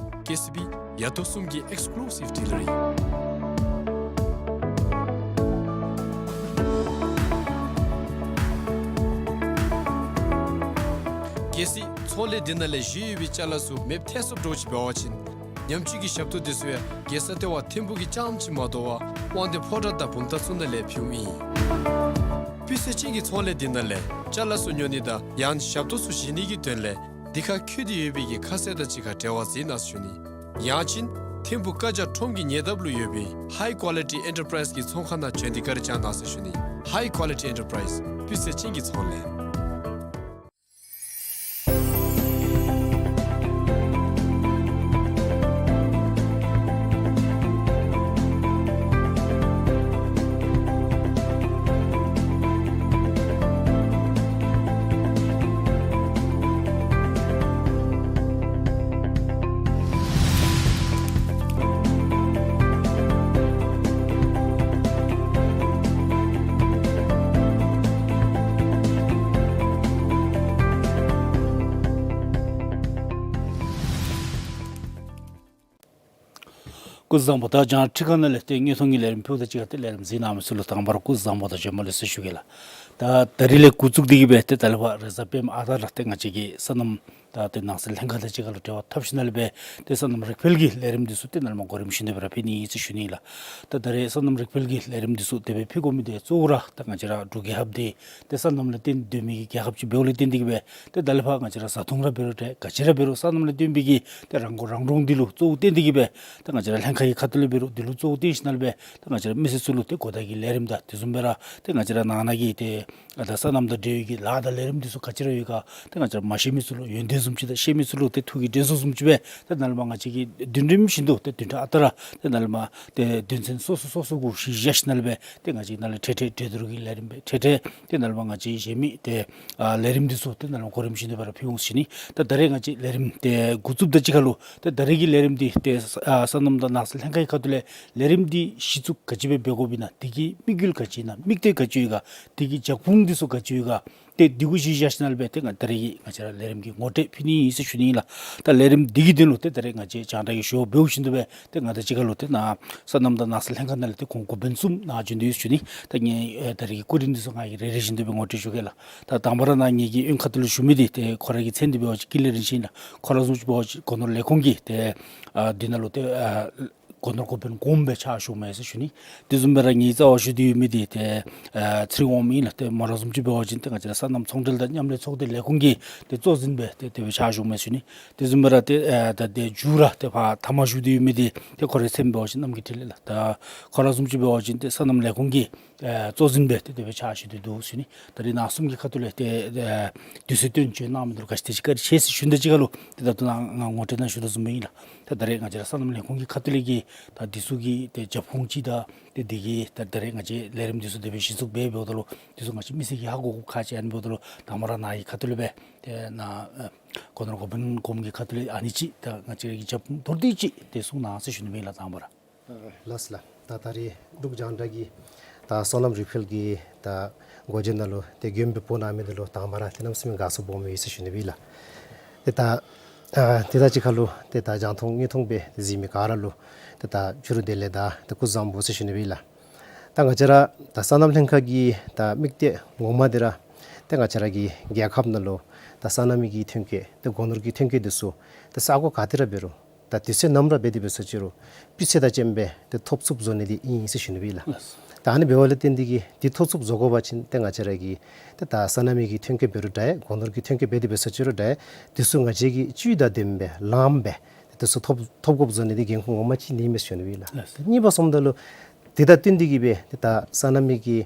ཀེ་སི་བི་ཡ་ཏོ་གསུམ་གྱི་ཨེགསི་ཀུ་ལུ་སིབ་ཌི་ལར་ཨིན། གལ་སྲིད་ཚོང་ལས་འདི་ནང་ལས་བཞེས་ཡོད་པའི་ཅ་ལ་ཚུ་མེདཔ་ཐལ་སོངམ་འདྲཝ་ཅིག་འབད་བ་ཅིན་ཉམས་བཅོས་ཀྱི་ཞབས་ཏོག་དེ་ཚུ་ཡང་རྒྱལ་ས་ལྟེ་བ་ཐིམ་ཕུག་གི་རྐྱངམ་ཅིག་མ་དོ་བར་དབང་འདུས་ཕོ་བྲང་དང་བུམ་ཐང་ཚུ་ནང་ལས་ཕུལཝ་ཨིན། སྤུས་ཚད་ཅན་གྱི་ཚོང་ལས་འདི་ནང་ལས་ཅ་ལ་ཚུ་ཉོ་ནི་དང་ཡང་ཞབས་ཏོག་ཚུ་བཞེས་ནི་གི་དོན་ལས་འདི་ཁར་འཁོད་དེ་ཡོད་པའི་གི་ཁ་གསལ་དང་གཅིག་ཁར་འབྲེལ་བ་འཛིན་གནང་ཟེར་ཞུ་ནི། ཡང་ཅིན་ཐིམ་ཕུག་བཀའ་རྒྱ་ཁྲོམ་གྱི་ཉེ་འདབས་ལུ་ཡོད་པའི་ཧའི་ཀོ་ལི་ཊི་ཨེན་ཊར་པ་རའིཛ་གི་ཚོང་ཁང་ནང་བྱོན་ཏེ་བཀའ་དྲིན་བསྐྱང་གནང་ཟེར་ཞུ་ནི། ཧའི་ཀོ་ལི་ཊི་ཨེན་ཊར་པ་རའིཛ་སྤུས་ཚད་ཅན་གྱི་ཚོང་ལས། སྐུ་གཟུགས་བཟང་པོ། ད་རྒྱང་ཁྲིད་ཁང་ནང་ལས་ཏེ་དངོས་མཐོང་གི་ལས་རིམ་ཕུལཝ་ད་གཅིག་ཁར་ཏེ་ལས་རིམ་གཟིགས་གནང་མི་ཚུ་ལུ་དང་པ་ར་སྐུ་གཟུགས་བཟང་པོ་དང་བྱོན་པ་ལེགས་སོ་ཞུ་གེ་ལགས། ད་ད་རིས་ལས་འགོ་བཙུགས་ཏེ་གི་སྦེ་ཏེ་ད་ལས་ཕར་རེས་གཟའ་སྤེནམ་ཨ་རྟག་ར་ཏེ་ང་བཅས་ཀྱི་སོ་ནམ་ད་ཏེ་ནགས་ཚལ་ལྷན་ཁག་དང་གཅིག་ཁར་ལུ་འབྲེལ་བ་འཐབ་ཞིནམ་ལས་སྦེ་ཏེ་སོ་ནམ་རིག་འཕེལ་གྱི་ལས་རིམ་འདི་ཚུ་ཏེ་ནཱ་ལས་མར་གོ་རིམ་བཞིན་དུ་སྦེ་ར་ཕུལ་ནི་ཨིན་ཟེར་ཞུ་ནི་ཨིན་ལགས། ད་ད་རིས་སོ་ནམ་རིག་འཕེལ་གྱི་ལས་རིམ་འདི་ཚུ་དེ་སྦེ་ཕུལ་དགོ་མི་འདི་གཙོ་བོ་ར་ད་ང་བཅས་ར་འབྲུག་རྒྱལ་ཁབ་འདི་ཏེ་སོ་ནམ་ལུ་བརྟེན་སྡོད་མི་གི་རྒྱལ་ཁབ་ཅིག་འབདཝ་ལས་བརྟེན་ཏེ་གི་སྦེ་ཏེ་ད་ལས་ཕར་ང་བཅས་ར་བཟའ་འཐུང་ར་འབད་རུང་ཏེ་ག་ཅི་ར་འབད་རུང་སོ་ནམ་ལས་བརྟེན་པའི་གི་ཏེ་རང་མགོ་རང་འདྲོངས་འདི་ལུ་གཙོ་བོ་བརྟེན་ཏེ་གི་སྦེ་ཏེ་ང་བཅས་ར་ལྷན་ཁག་གི་ཁ་ཐུག་ལས་འབད་རུང་འདི་ལུ་གཙོ་བོ་བརྟེན་ཞིནམ་ལས་སྦེ་ཏེ་ང་བཅས་ར་མི་སེར་ཚུ་ལུ་ཏེ་གོ་བརྡ་གི་ལས་རིམ་དང་དེ་བཟུམ་སྦེ་ར་ཏེ་ང་བཅས་ར་ནང་ན་གི་ཏེ་ཨ་ད་སོ་ནམ་དང་འབྲེལ་བའི་གི་ལཱ་དང་ལས་རིམ་འདི་ཚུ་ག་ཅི་ར་ཡོད་ག་ཏེ་ང་བཅས་ར་མ་ཤེས་མི་ཚུ་ལུ་ཡོན་ཏན་བཟུམ་ཅིག་དང་ཤེས་མི་ཚུ་ལུ་ཏེ་ཐུགས་ཀྱི་དྲན་གསོ་བཟུམ་ཅིག་སྦེ་ཏེ་ནཱ་ལས་མར་ང་བཅས་ཀྱིས་བདུན་རིམ་བཞིན་དུ་ཏེ་བདུན་ཕྲག་ཨ་རྟག་ར་ཏེ་ནཱ་ལས་མར་ཏེ་དོན་ཚན་སོ་སོ་སོ་སོ་གུ་གཞི་བཞག་ཞིནམ་ལས་སྦེ་ཏེ་ང་བཅས་ནཱ་ལས་འཕྲལ་འཕྲལ་གྲོས་བསྡུར་གྱི་ལས་རིམ་སྦེ་འཕྲལ་འཕྲལ་ཏེ་ནཱ་ལས་མར་ང་བཅས་གཞན་མི་ཏེ་ཨ་ལས་རིམ་འདི་ཚུ་ཏེ་ནཱ་ལས་མར་གོ་རིམ་བཞིན་དུ་སྦེ་ར་ཕུལ་འོང་ཟེར་ཞུ་ནི། ད་ད་རིས་ང་བཅས་ལས་རིམ་ཏེ་འགོ་བཙུགསཔ་དང་གཅིག་ཁར་ལུ་ཏེ་ད་རིས་ཀྱི་ལས་རིམ་འདི་ཏེ་ཨ་སོ་ནམ་དང་ནགས་ཚལ་ལྷན་ཁག་གི་ཁ་ཐུག་ལས་ལས་རིམ་འདི་གཞི་བཙུགས་ག་ཅི་སྦེ་འབད་དགོཔ་ཨིན་ན། དེ་གི་དམིགས་ཡུལ་ག་ཅི་ཨིན་ན། དམིགས་གཏད་ག་ཅི་ཡོད་ག། དེ་གི་རྒྱབ་ཁུངས་འདི་ཚུ་ག་ཅི་ཡོད་ག། ཏེ་འདི་གུ་གཞི་བཞག་ཞིནམ་ལས་སྦེ་ཏེ་ང་ད་རིས་ཀྱི་ང་བཅས་ར་ལས་རིམ་གྱི་ངོ་སྤྲོད་ཕུལ་ནི་ཨིན་ཟེར་ཞུ་ནི་ཨིན་ལགས། ད་ལས་རིམ་འདི་གི་དོན་ལུ་ཏེ་ད་རིས་ང་བཅས་རྒྱང་བསྒྲགས་ཀྱི་ཞུ་བ་འབདཝ་བཞིན་དུ་སྦེ་ཏེ་ང་དང་གཅིག་ཁར་ལུ་ཏེ་ནཱ་སོ་ནམ་དང་ནགས་ཚལ་ལྷན་ཁག་ནང་ལས་ཏེ་ཁོང་འགོ་དཔོན་གསུམ་ནཱ་བྱོན་ཏེ་ཡོད་ཟེར་ཞུ་ནི། ད་ངེའི་ཨེ་ད་རིས་ཀྱི་སྐུ་རིམ་འདི་ཚུ་ང་གིས་རེ་རེ་བཞིན་དུ་སྦེ་ངོ་སྤྲོད་ཞུ་གེ་ལགས། ད་དང་པ་ར་ནཱ་ངེ་གི་གཡོན་ཁ་ཐུག་ལུ་བཞུགས་མི་འདི་ཏེ་ཁོ་ར་གི་མཚན་འདི་འབད་བ་ཅིན་ཀུན་ལེགས་རིན་ཆེན་ཨིན་ལགས། ཁོ་ར་བཟུམ་ཅིག་འབད་བ་ཅིན་སྒོ་ནོར་ལས་ཁུངས་ཀྱི་ཏེ་ཨ་འདི་ནང་ལུ་ཏེ་ཨ་སྒོ་ནོར་འགོ་དཔོན་གོངམ་སྦེ་ཕྱག་ཞུཝ་མས་ཟེར་ཞུ་ནི། དེ་བཟུམ་སྦེ་ར་ངེའི་རྩ་བར་བཞུགས་ཏེ་ཡོད་མི་འདི་ཏེ་ཨ་ཚེ་རིང་དབང་མོ་ཨིན་ལགས། ཏེ་མོ་ར་བཟུམ་ཅིག་འབད་བ་ཅིན་ཏེ་ང་བཅས་ར་སོ་ནམ་ཚོང་འབྲེལ་དང་མཉམ་ལས་ཚོགས་སྡེ་ལས་ཁུངས་ཀྱི་ཏེ་གཙོ་འཛིན་སྦེ་ཏེ་དེ་སྦེ་ཕྱག་ཞུཝ་མས་ཟེར་ཞུ་ནི། དེ་བཟུམ་སྦེ་ར་ཏེ་ཨ་ད་ཏེ་མཇུག་ར་ཏེ་ཕར་མཐའ་མར་བཞུགས་ཏེ་ཡོད་མི་འདི་ཏེ་ཁོ་རའི་མཚན་འབད་བ་ཅིན་རྣམ་རྒྱལ་འཕྲིན་ལས་ལགས། ད་ཁོ་ར་བཟུམ་ཅིག་འབད་བ་ཅིན་ཏེ་སོ་ནམ་ལས་ཁུངས་ཀྱི་ཨེ་གཙོ་འཛིན་སྦེ་ཏེ་དེ་སྦེ་ཕྱག་ཞུ་སྟེ་འདུག་ཟེར་ཞུ་ནི། ད་རིས་ནཱ་གསུམ་གྱི་ཁ་ཐུག་ལས་ཏེ་ཨེ་དུས་ཚོད་བཏོན་བྱོན་གནང་མི་འདི་ལུ་ག་ཅི་དེ་ཅིག་བཀའ་དྲིན་ཆེ་ཟེར་ཞུ་ནི་དང་གཅིག་ཁར་ལུ་ཏེ་ད་ལྟོ་ནཱ་ང་ངོ་སྤྲོད་ནང་ཞུ་དོ་བཟུམ་སྦེ་ཨིན་ལགས། ད་ད་རིས་ང་བཅས་ར་སོ་ནམ་ལས་ཁུངས་ཀྱི་ཁ་ཐུག་ལས་ཀྱི་ད་འདི་ཚུ་གི་ཏེ་རྒྱབ་ཁུངས་ཅིག་དང་ཏེ་འདི་གི་ད་ད་རིས་ང་བཅས་ལས་རིམ་འདི་ཚུ་དེ་སྦེ་གཞི་བཙུགས་འབད་འབདཝ་ད་ལུ་འདི་ཚུ་ང་བཅས་མི་སེར་གྱིས་ཧ་གོ་དགོཔ་ཁག་ཆེ་ཨིན་འབདཝ་ད་ལུ་དང་པ་ར་ནཱ་གི་ཁ་ཐུག་ལས་སྦེ་ཏེ་ནཱ་ཨེ་སྒོ་ནོར་འགོ་དཔོན་གོངམ་གྱི་ཁ་ཐུག་ལས་ཨ་ནི་ཅིག་ད་ང་བཅས་ར་གི་རྒྱབ་ཁུངས་མདོར་བསྡུས་ཅིག་ཏེ་གསུང་གནང་ཟེར་ཞུ་ནི་སྦེ་ཨིན་ལགས། དང་པ་ར། ལགས་སོ་ལགས། ད་ད་རིས་འབྲུག་རྒྱང་བསྒྲགས་ཀྱི་ད་སོ་ནམ་རིག་འཕེལ་གྱི་ད་སྒོ་འབྱེད་ནང་ལུ་ཏེ་མགོན་པོ་ཕུལ་གནང་མི་འདི་ལུ་དང་པ་ར་ཏེ་གནམ་མེད་ས་མེད་དགའ་ཚོར་སྦོམ་ཡོད་ཟེར་ཞུ་ནི་སྦེ་ཨིན་ལགས། ཏེ་ད་ཨ་དེ་དང་གཅིག་ཁར་ལུ་ཏེ་ད་རྒྱང་མཐོང་དངོས་མཐོང་སྦེ་གཟིགས་མི་ག་ར་ལུ་ཏེ་ད་ཕྱི་རུ་བདེ་ལེགས་དང་ཏེ་སྐུ་གཟུགས་བཟང་པོ་ཟེར་ཞུ་ནི་སྦེ་ཨིན་ལགས། ད་ང་བཅས་ར་ད་སོ་ནམ་ལྷན་ཁག་གི་ད་དམིགས་གཏད་ངོ་མ་འདི་ར་ཏེ་ང་བཅས་ར་གི་རྒྱལ་ཁབ་ནང་ལུ་ད་སོ་ནམ་གྱི་ཐོན་སྐྱེད་ཏེ་སྒོ་ནོར་གྱི་ཐོན་སྐྱེད་འདི་ཚུ་ཏེ་ས་གོ་ག་ཏེ་ར་འབད་རུང་ད་དུས་ཚོད་ནམ་ར་འབད་དེ་འབད་སོ་ཅི་རུང་སྤུས་ཚད་དང་ལྡནམ་སྦེ་ཏེ་ཐོབ་ཚུགསཔ་བཟོ་ནི་འདི་ཨིན་ཟེར་ཞུ་ནི་སྦེ་ཨིན་ལགས། ལགས། ད་ཨ་ནི་འབདཝ་ལས་བརྟེན་ཏེ་གིས་འདི་ཐོབ་ཚུགསཔ་བཟོ་དགོ་པ་ཅིན་ཏེ་ང་བཅས་ར་གི་ཏེ་ད་སོ་ནམ་གྱི་ཐོན་སྐྱེད་འབད་རུང་འདྲ་སྒོ་ནོར་གྱི་ཐོན་སྐྱེད་འབད་དེ་འབད་སོ་ཅི་རུང་འདྲ་འདི་ཚུ་ང་བཅས་ཀྱིས་སྤུས་དང་ལྡནམ་སྦེ་ལངམ་སྦེ་ཏེ་འདི་ཚུ་ཐོབ་ཐོབ་དགོཔ་བཟོ་ནི་འདི་འགན་ཁུར་ངོ་མ་ཅིག་ཨིན་མས་ཟེར་ཞུ་ནི་སྦེ་ཨིན་ལགས། ལགས། ཏེ་གཉིས་པ་སོངམ་ད་ལུ་དེ་དང་བསྟུན་ཏེ་གིས་སྦེ་ཏེ་ད་སོ་ནམ་གྱི་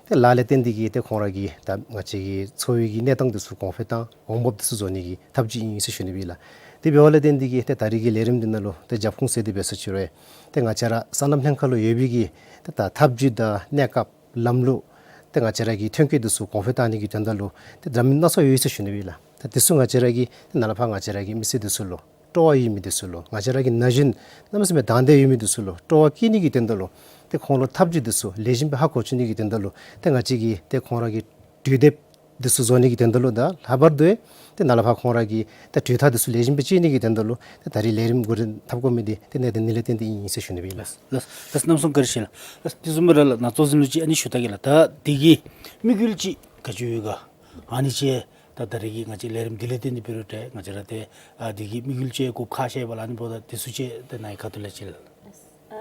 ཏེ་ལཱ་ལས་བརྟེན་ཏེ་གིས་ཏེ་ཁོང་ར་གི་ད་ང་བཅས་ཀྱི་འཚོ་བའི་གི་གནས་སྟངས་འདི་ཚུ་གོང་འཕེལ་དང་གོང་འབབ་འདི་ཚུ་བཟོ་ནི་གི་ཐབས་ཇུས་ཨིན་ཟེར་ཞུ་ནི་སྦེ་ཨིན་ལགས། དེ་འབདཝ་ལས་བརྟེན་ཏེ་གིས་ཏེ་ད་རིས་ཀྱི་ལས་རིམ་འདི་ནང་ལུ་ཏེ་རྒྱབ་ཁུངས་ཟེར་དེ་འབད་སོ་ཅི་རུང་ཏེ་ང་བཅས་ར་སོ་ནམ་ལྷན་ཁག་ལུ་ཡོད་པའི་གི་ཏེ་ད་ཐབས་ཇུས་དང་གནས་སྐབས་ལམ་ལུགས་ཏེ་ང་བཅས་ར་གི་ཐོན་སྐྱེད་འདི་ཚུ་གོང་འཕེལ་བཏང་ནི་གི་དོན་དག་ལུ་ཏེ་འདྲ་མིན་སྣ་ཚོགས་ཡོད་ཟེར་ཞུ་ནི་སྦེ་ཨིན་ལགས། ད་འདི་ཚུ་ང་བཅས་ར་གིས་ཏེ་ནཱ་ལས་ཕར་ང་བཅས་ར་གི་མི་སེར་འདི་ཚུ་ལུ་སྤྲོ་བ་ཡོད་མི་འདི་ཚུ་ལུ་ང་བཅས་ར་གི་ན་གཞོན་གནམ་མེད་ས་མེད་དང་འདོད་ཡོད་མི་འདི་ཚུ་ལུ་སྤྲོ་བ་བསྐྱེད་ནི་གི་དོན་དག་ལུ་ཏེ་ཁོང་ལུ་ཐབས་ཇུས་འདི་ཚུ་ལེགས་ཤོམ་སྦེ་ཧ་གོ་བཅུག་ནི་གི་དོན་དག་ལུ་ཏེ་ང་བཅས་ཀྱིས་ཏེ་ཁོང་ར་གི་གྲོས་འདེབས་འདི་ཚུ་བཟོ་ནི་གི་དོན་དག་ལུ་དང་ལྷག་པར་དུ་ཏེ་ནཱ་ལས་ཕར་ཁོང་ར་གི་ཏེ་གྲོས་ཐག་འདི་ཚུ་ལེགས་ཤོམ་སྦེ་བཅད་ནི་གི་དོན་དག་ལུ་ཏེ་ད་རིས་ལས་རིམ་འགོ་འདྲེན་འཐབ་དགོ་མི་འདི་ཏེ་གནད་དོན་འདི་ལས་བརྟེན་ཏེ་ཨིན་ཟེར་ཞུ་ནི་སྦེ་ཨིན་ལགས། ལགས་ལགས། ལགས་གནམ་མེད་ས་མེད་བཀའ་དྲིན་ཆེ་ལགས། ལགས་དེ་བཟུམ་སྦེ་ར་ལགས་ནཱ་གཙོ་འཛིན་ལུ་ཅིག་ཨ་ནི་ཞུ་ད་གེ་ལགས། ད་འདི་གི་དམིགས་ཡུལ་ཅིག་ག་ཅི་ཡོད་ག། ཨ་ནི་ཅིག་ད་ད་རིས་ཀྱི་ང་བཅས་ལས་རིམ་འདི་ལས་བརྟེན་ཏེ་འབད་རུང་འདྲ་ང་བཅས་ར་ཏེ་ཨ་འདི་གི་དམིགས་ཡུལ་ཅིག་གུ་ཁ་ཤས་པ་ལགས་ཨ་ནི་འབདཝ་ད་འདི་ཚུ་ཅིག་ཏེ་ནཱ་གི་ཁ་ཐུག་ལས་ཅིག་ལགས། ཨ་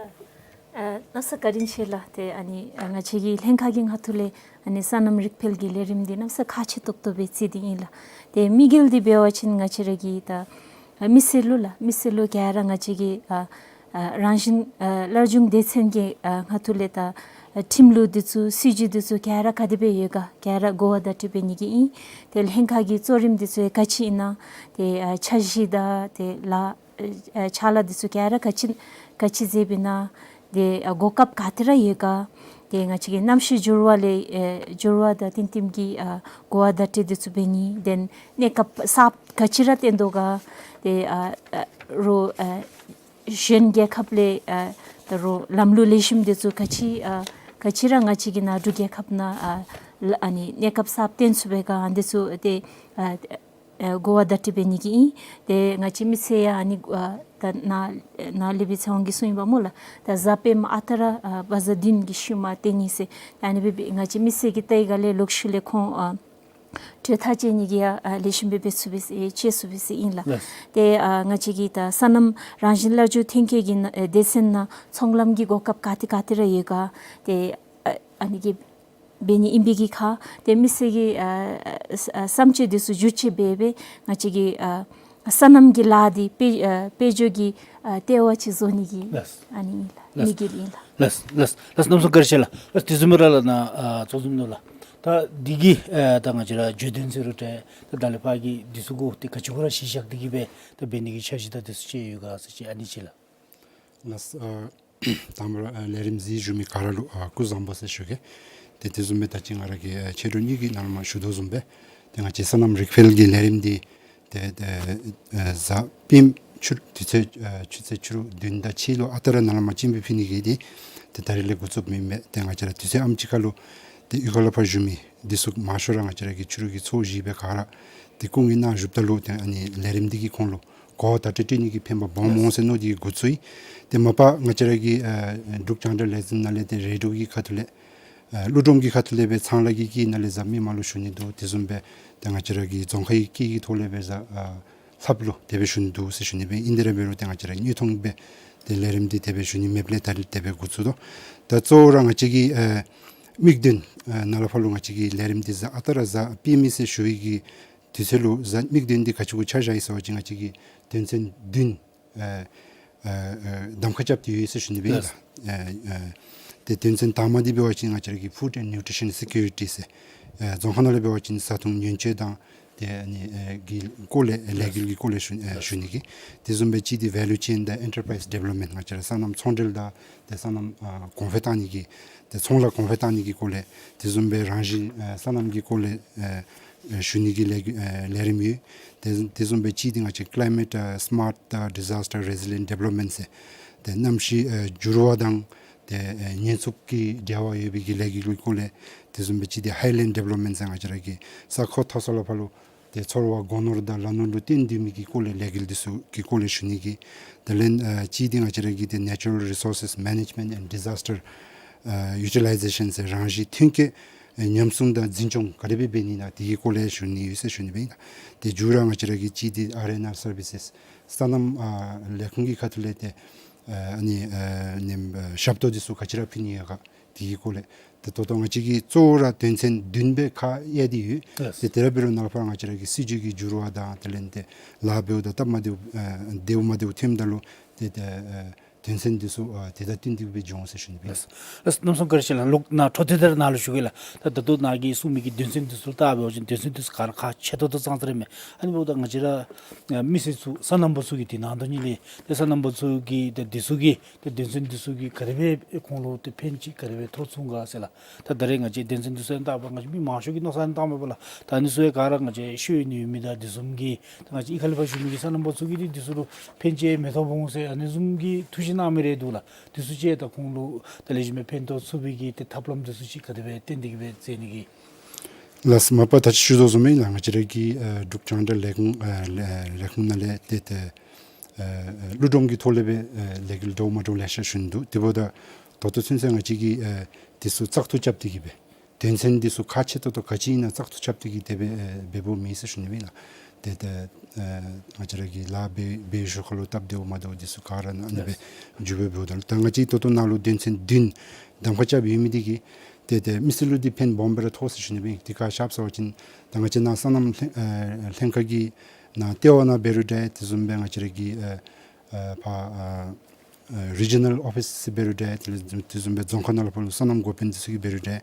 ཨ་གནམ་མེད་ས་མེད་བཀའ་དྲིན་ཆེ་ལགས། ཏེ་ཨ་ནི་ཨ་ང་བཅས་ཀྱི་ལྷན་ཁག་གི་ཁ་ཐུག་ལས་ཨ་ནི་སོ་ནམ་རིག་འཕེལ་གྱི་ལས་རིམ་འདི་གནམ་མེད་ས་མེད་ཁག་ཆེ་ཏོག་ཏོ་སྦེ་བརྩི་སྟེ་ཨིན་ལགས། ཏེ་དམིགས་ཡུལ་འདི་འབད་བ་ཅིན་ང་བཅས་ར་གི་ད་ཨ་མི་སེར་ལུ་ལགས་མི་སེར་ལུ་ག་ར་ང་བཅས་ཀྱི་ཨ་ཨ་རང་བཞིན་ཨ་སླར་འབྱུང་སྡེ་ཚན་གྱི་ཨ་ཁ་ཐུག་ལས་ད་ཨ་ཁྲིམས་ལུགས་འདི་ཚུ་སྲིད་བྱུས་འདི་ཚུ་ག་ར་ག་དེ་སྦེ་ཡོད་ག་ག་ར་གོ་བ་བརྡ་སྤྲོད་འབད་ནི་གི་ཨིན། ཏེ་ལྷན་ཁག་གི་གཙོ་རིམ་འདི་ཚུ་ག་ཅི་ཨིན་ན་ཏེ་ཨ་འཆར་གཞི་དང་ཏེ་ལཱ་ཨ་ཕྱག་ལཱ་འདི་ཚུ་ག་ར་ག་ཅི་ག་ཅི་མཛད་པས་ན། ཏེ་ཨ་གོ་སྐབས་ག་ཏེ་ར་ཡོད་ག། ཏེ་ང་བཅས་ཀྱི་གནམ་གཤིས་འགྱུར་བ་ལས་ཨེ་འགྱུར་བ་དང་བསྟུན་བསྟུན་གྱི་ཨ་གོ་བ་བརྡ་སྤྲོད་འདི་ཚུ་འབད་ནི། ཏེ་གནས་སྐབས་གསརཔ་ག་ཅི་ར་བཏོན་དོ་ག། ཏེ་ཨ་ཨ་རོགས་ཨ་གཞན་རྒྱལ་ཁབ་ལས་ཨ་ད་རོགས་ལམ་ལུགས་ལེགས་ཤོམ་འདི་ཚུ་ག་ཅི་ཨ་ག་ཅི་ར་ང་བཅས་ཀྱི་ནཱ་འབྲུག་རྒྱལ་ཁབ་ནང་ཨ་ལ་ཨ་ནི་གནས་སྐབས་གསརཔ་བཏོན་ཚུགས་པས་ག། ཨ་འདི་ཚུ་ཏེ་ཨ་ ཨ་གོ་བ་བརྡ་སྤྲོད་འབད་ནི་གི་ཨིན། ཏེ་ང་བཅས་མི་སེར་ཡང་ཨ་ནི་ཨ་ད་ནཱ་ནཱ་ལས་སྦེ་ཚེ་དབང་གིས་གསུངས་ཡི་པ་སྨོ་ལགས། ད་གཟའ་སྤེནམ་ཨ་རྟག་ར་ཨ་བ་ཛ་བདུན་གྱི་ཤུལ་མ་སྟོན་ནི་ཟེར། ད་ཨ་ནི་སྦེ་སྦེ་ང་བཅས་མི་སེར་གྱིས་བལྟ་བའི་སྒང་ལས་ལོག་ཤུལ་ལས་ཁོང་ཨ་གྲོས་ཐག་བཅད་ནི་གི་ཡང་ཨ་ལེགས་ཤོམ་སྦེ་འབད་ཚུགས་པས་ཟེར་འབད་ཚུགས་པས་ཟེར་ཨིན་ལགས། ལགས། ཏེ་ཨ་ང་བཅས་ཀྱི་ད་སོ་ནམ་རང་བཞིན་གླ་སྦྱོར་ཐོན་སྐྱེད་ཀྱི་ནང་ཨེ་སྡེ་ཚན་ནང་ཚོང་ལམ་གྱི་གོ་སྐབས་ག་ཏེ་ག་ཏེ་ར་ཡོད་ག། ཏེ་ཨ་ཨ་ནི་གི་འབད་ནི་ཨིན་པའི་གི་ཁར་ཏེ་མི་སེར་གྱི་ཨ་ཨ་བསམ་སྤྱོད་འདི་ཚུ་བསྒྱུར་བཅོས་འབད་སྦེ་ང་བཅས་ཀྱི་ཨ་སོ་ནམ་གྱི་ལཱ་འདི་དཔལ་ཨ་དཔལ་འབྱོར་གྱི་ཨ་ལྟེ་བ་ཅིག་བཟོ་ནི་གི་ལགས། ཨ་ནི་ཨིན་ལགས། ལགས། དམིགས་ཡུལ་ཨིན་ལགས། ལགས་ལགས་ལགས། གནམ་མེད་ས་མེད་བཀའ་དྲིན་ཆེ་ལགས། ལགས། དེ་བཟུམ་སྦེ་ར་ལགས་ནཱ་ཨ་ཚོགས་འཛོམས་ནང་ལགས། ད་འདི་གི་ཨ་ད་ང་བཅས་ར་བརྗོད་དོན་ཟེར་རུང་འདྲ་ད་ད་ལས་ཕར་གྱི་འདི་ཚུ་གུ་ཏེ་ག་ཅི་གུ་ར་གཞི་བཞག་སྟེ་གི་སྦེ་ད་འབད་ནི་གི་འཆར་གཞི་དང་འདི་ཚུ་ཅིག་ཡོད་ག་ཟེར་ཅིག་ཨ་ནི་ཅིག་ལགས། ལགས། ཨ་དང་པ་ར་ཨ་ལས་རིམ་གཟིགས་བཞུགས་མི་ག་ར་ལུ་ཨ་སྐུ་གཟུགས་བཟང་པོ་ཟེར་ཞུ་གེ། ཏེ་དེ་བཟུམ་སྦེ་ད་ཅི་ང་ར་གིས་ཨ་ཆེད་སྒྲོག་གཉིས་ཀྱི་ནང་ལུ་མར་ཞུ་དོ་བཟུམ་སྦེ་ཏེ་ང་བཅས་སོ་ནམ་རིག་འཕེལ་གྱི་ལས་རིམ་འདི་ཏེ་ཏེ་ཨ་གཟའ་སྤེནམ་ཕྱི་རུ་དུས་ཚོད་ཨ་ཆུ་ཚོད་ཕྱི་རུ་བདུན་དང་ཕྱེད་ལུ་ཨ་རྟག་ར་ནཱ་ལས་མར་སྤྱན་འབུལ་ཕུལ་ནི་གི་འདི་ཏེ་ད་རིས་ལས་འགོ་བཙུགསཔ་ཨིན་མས། ཏེ་ང་བཅས་ར་དུས་ཚོད་ཨམ་ཅིག་ཁར་ལུ་ཏེ་གཡུས་ཁ་ལས་ཕར་བཞུགས་མི་འདི་ཚུ་མང་ཤོས་ར་ང་བཅས་ར་གི་ཕྱི་རུ་གི་ཚོགས་བཞི་སྦེ་ག་ར་ཏེ་སྐུ་ངལ་གནང་བཞུགསཔ་ད་ལུ་ཏེ་ཨ་ནི་ལས་རིམ་འདི་གིས་ཁོང་ལུ་གོ་བརྡ་སྤྲོད་ནི་གི་ཕན་པ་སྦོམ་འོང་ཟེར་མནོ་སྟེ་འགོ་བཙུགས་ཡི། ཏེ་མ་པ་ང་བཅས་ར་གི་ཨ་འབྲུག་རྒྱང་བསྒྲགས་ལས་འཛིན་ནང་ལས་ཏེ་རེ་ཌི་ཡོ་གི་ཁ་ཐུག་ལས་ཨ་ཀླུ་སྒྲུབ་ཀྱི་ཁ་ཐུག་ལས་སྦེ་ཚངས་ལ་གི་དཀྱིལ་ནང་ལས་གཟའ་མིག་དམར་ལུ་ཞུ་ནི་འདུག། དེ་བཟུམ་སྦེ་ཏེ་ང་བཅས་ར་གི་རྫོང་ཁ་གི་དཀྱིལ་གྱི་ཐོག་ལས་སྦེ་གཟའ་ཨ་ལྷགཔ་ལུ་དེ་སྦེ་ཞུ་ནི་འདུག་ཟེར་ཞུ་ནི་སྦེ། ཨིན་དེ་ར་འབད་རུང་ཏེ་ང་བཅས་ར་དངོས་མཐོང་སྦེ་ཏེ་ལས་རིམ་འདི་དེ་སྦེ་ཞུ་ནི་མེདཔ་ལས་ད་རིས་དེ་སྦེ་འགོ་བཙུགས་དོ། ད་གཙོ་བོ་ར་ང་བཅས་ཀྱི་ཨ་དམིགས་དོན་ཨ་ནཱ་ལས་ཕར་ལུ་ང་བཅས་ཀྱི་ལས་རིམ་འདི་གཟའ་ཨ་རྟག་ར་གཟའ་སྤེན་པ་ཟེར་ཞུ་བའི་གི་དུས་ཚོད་ལུ་གཟའ་དམིགས་དོན་འདི་ག་ཅི་གུ་ཆ་བཞག་ཡི་ཟེར་བ་ཅིན་ང་བཅས་ཀྱི་དོན་ཚན་བདུན་ཨ་ཨ་ཨ་གདམ་ཁ་རྐྱབ་སྟེ་ཡོད་ཟེར་ཞུ་ནི་སྦེ་ཨིན་ལགས། ཨ་ཨ་ཏེ་དོན་ཚན་དང་པ་འདི་འབད་བ་ཅིན་ང་བཅས་ར་གི་ཕུཌ་ཨེནཌ་ནིའུ་ཊི་རི་ཤཱན་སི་ཀུ་རི་ཊི་ཟེར་ཨ་རྫོང་ཁ་ནང་ལས་འབད་བ་ཅིན་བཟའ་འཐུང་ཉེན་བཅོལ་དང་ཏེ་ཨ་ནི་ཨ་གི་སྐོར་ལས་ལས་འགུལ་གྱི་སྐོར་ལས་ཞུ་ཨ་ཞུ་ནི་གི། དེ་བཟུམ་སྦེ་གཅིག་འདི་ཝེ་ལུ་ཅེན་དང་ཨེན་ཊར་པ་རའིཛ་ཌི་བེ་ལོབ་མེནཊ་ང་བཅས་ར་སོ་ནམ་ཚོང་འབྲེལ་དང་ཏེ་སོ་ནམ་ཨ་གོང་འཕེལ་བཏང་ནི་གི་ཏེ་ཚོང་ལཱ་གོང་འཕེལ་བཏང་ནི་གི་སྐོར་ལས། དེ་བཟུམ་སྦེ་རང་བཞིན་ཨ་སོ་ནམ་གྱི་སྐོར་ལས་ཨ་ཨ་ཞུ་ནི་གི་ལས་ཨ་ལས་རིམ་ཡོད། དེ་དེ་བཟུམ་སྦེ་གཅིག་འདི་ང་བཅས་ཀི་ལའི་མེཊ་ཨ་སི་མཱཊ་དང་ཌི་ཛཱས་ཊར་རེ་ཟི་ལི་ཡེནཊ་ཌི་བེ་ལོབ་མེནཊ་ཟེར་ཏེ་གནམ་གཤིས་ཨ་འགྱུར་བ་དང་ཏེ་ཨ་ཉེན་ཚབས་ཀྱི་འབྲེལ་བ་ཡོད་པའི་གི་ལས་འགུལ་གྱི་སྐོར་ལས། དེ་བཟུམ་སྦེ་གཅིག་འདི་ཧའི་ལེནཌ་ཌི་བེ་ལོབ་མེནཊ་ཟེར་ང་བཅས་ར་གི་ས་ཁོངས་མཐོ་ས་ལས་ཕར་ལུ་ཏེ་ཚོར་བ་སྒོ་ནོར་དང་ལག་ནོར་ལུ་བརྟེན་སྡོད་མི་གི་སྐོར་ལས་ལས་འགུལ་འདི་ཚུ་གི་སྐོར་ལས་ཞུ་ནི་གི། དེ་ལས་ཨ་གཅིག་འདི་ང་བཅས་ར་གི་ཏེ་ནེ་ཅུ་རལ་རི་སོར་སེས་མེ་ནེཇ་མེནཊ་ཨེནཌ་ཌི་ཛཱས་ཊར་ཨ་ཡུ་ཊི་ལའི་ཛེ་ཤཱན་ཟེར་རང་བཞིན་ཐོན་སྐྱེད་ཨ་ཉམས་སྲུང་དང་འཛིན་སྐྱོང་ག་དེ་སྦེ་འབད་ནི་ཨིན་ན་དེ་གི་སྐོར་ལས་ཞུ་ནི་ཡོད་ཟེར་ཞུ་ནི་སྦེ་ཨིན་ལགས། ཏེ་མཇུག་ར་ང་བཅས་ར་གི་གཅིག་འདི་ཨར་ཨེན་ཨར་སར་བི་སེས་སོ་ནམ་ཨ་ལས་ཁུངས་ཀྱི་ཁ་ཐུག་ལས་ཏེ་ཨ་ནི་ཨ་ནི་ཨ་ཞབས་ཏོག་འདི་ཚུ་ག་ཅི་ར་ཕུལ་ནི་ཡོད་ག། དེ་གི་སྐོར་ལས། ཏེ་ད་ལྟོ་ང་བཅས་ཀྱི་གཙོ་བོ་ར་དོན་ཚན་བདུན་སྦེ་ཁག་དབྱེ་སྟེ་ཡོད། ལགས། ཏེ་དེ་ར་འབད་རུང་ནཱ་ལས་ཕར་ང་བཅས་ར་གི་སྲིད་བྱུས་ཀྱི་འགྱུར་བ་དང་དེ་ལས་ཏེ་ལཱ་འབདཝ་དང་སྟབས་མ་བདེཝ་ཨ་བདེཝ་མ་བདེཝ་ཐོནམ་ད་ལུ་ཏེ་ཏེ་ཨ་དོན་ཚན་འདི་ཚུ་ཨ་དེ་དང་བསྟུན་ཏེ་སྦེ་འགྱོ་འོང་ཟེར་ཞུ་ནི་སྦེ། ལགས། ལགས། གནམ་མེད་ས་མེད་བཀའ་དྲིན་ཆེ་ལགས། ལོག་ནཱ་འཕྲོ་མཐུད་དེ་ར་ནཱ་ལུ་ཞུ་གེ་ལགས། ད་ད་ལྟོ་ནཱ་གིས་གསུངས་མི་གི་དོན་ཚན་འདི་ཚུ་ལྟ་བ་ཅིན་དོན་ཚན་འདི་ཚུ་ག་ར་ཁག་ཆེ་ཏོག་ཏོ་ཙང་ཙ་ར་མས། ཨ་ནི་འབདཝ་ད་ང་བཅས་ར་ཨ་མི་སེར་ཚུ་སོ་ནམ་པ་ཚུ་གིས་དེ་ནང་དོན་ཉིད་ལས་ཏེ་སོ་ནམ་པ་ཚུ་གིས་ཏེ་འདི་ཚུ་གིས་ཏེ་དོན་ཚན་འདི་ཚུ་གིས་ག་དེ་སྦེ་ཁོང་ལུ་ཏེ་ཕན་ཅིག་ག་དེ་སྦེ་ཐོགས་ཚུགས་ག་ཟེར་ལགས། ད་ད་རེས་ང་བཅས་དོན་ཚན་འདི་ཚུ་ཡང་བལྟ་བ་ང་བཅས་མི་མང་ཤོས་ཀྱིས་མནོ་བསམ་བཏངམ་མས་པ་ལགས། ད་ཨ་ནི་ཚུ་ཡང་ག་ར་ང་བཅས་ཤེས་ཡོན་ཡོད་མི་དང་དེ་བཟུམ་གྱི་ད་ང་བཅས་གཡུས་ཁ་ལས་ཕར་བཞུགས་མི་གི་སོ་ནམ་པ་ཚུ་གིས་ཏེ་འདི་ཚུ་ལུ་ཕན་ཅིག་མི་ཐོགས་པ་འོང་ཟེར་ཨ་ནི་བཟུམ་གྱི་ཐུགས་བཞེད་གནང་མི་རེ་འདུག་ལགས། འདི་ཚུ་ཅིག་ད་ཁོང་ལུ་ད་ལེགས་ཤོམ་སྦེ་ཕན་ཐོགས་ཚུགས་པའི་གི་ཏེ་ཐབས་ལམ་འདི་ཚུ་ཅིག་ག་དེ་སྦེ་བཏོན་ཏེ་གི་སྦེ་མཛད་ནི་གི། ལགས། མ་པ་ད་ཅི་ཞུ་དོ་བཟུམ་ཨིན་ལགས། ང་བཅས་ར་གི་ཨ་འབྲུག་རྒྱང་བསྒྲགས་ལས་ཁུངས་ཨ་ལས་ལས་ཁུངས་ནང་ལས་ཏེ་ཏེ་ཨ་ཀླུ་སྒྲུབ་ཀྱི་ཐོག་ལས་སྦེ་ཨ་ལས་འགུལ་འདྲཝ་མ་འདྲཝ་ལེ་ཤ་ཞུ་ནི་འདུག། དེ་འབདཝ་ད་ད་ལྟོ་ཚུན་ཚོད་ང་བཅས་ཀྱིས་ཨ་འདི་ཚུ་བཙག་འཐུ་རྐྱབ་སྟེ་གི་སྦེ་དོན་ཚན་འདི་ཚུ་ཁག་ཆེ་ཏོག་ཏོ་ག་ཅི་ཨིན་ན་བཙག་འཐུ་རྐྱབ་སྟེ་གི་དེ་སྦེ་ཨ་འབད་འབདཝ་མེད་ཟེར་ཞུ་ནི་སྦེ་ཨིན་ལགས། ཏེ་ཏེ་ཨ་ང་བཅས་ར་གི་ལཱ་འབད་འབད་ཞོར་ཁ་ལུ་སྟབས་བདེཝ་མ་བདེཝ་འདི་ཚུ་ག་ར་ཨ་ནི་སྦེ་ལགས། འགྱོ་སྦེ་འབདཝ་ད་ལུ་ད་ང་བཅས་ད་ལྟོ་ནཱ་ལུ་དོན་ཚན་བདུན་གདམ་ཁ་རྐྱབ་ཡོད་མི་འདི་གིས་ཏེ་ཏེ་མི་སེར་ལུ་འདི་ཕན་སྦོམ་སྦེ་ར་ཐོགས་ཟེར་ཞུ་ནི་སྦེ་ཨིན། དེ་ག་ཅི་སྦེ་ཟེར་བ་ཅིན་ད་ང་བཅས་ནཱ་སོ་ནམ་ལྷན་ཨ་ལྷན་ཁག་གི་ནང་ལྟེ་བ་ནང་འབད་རུང་འདྲ་དེ་བཟུམ་སྦེ་ང་བཅས་ར་གི་ཨ་ཨ་ཕར་ཨ་ཨ་རི་ཇི་ནཱལ་ཨོ་ཕིསི་འབད་རུང་འདྲ་དེ་ལས་དེ་བཟུམ་སྦེ་རྫོང་ཁག་ནང་ལུ་ཕར་ལུ་སོ་ནམ་འགོ་དཔོན་འདི་ཚུ་གིས་འབད་རུང་འདྲ་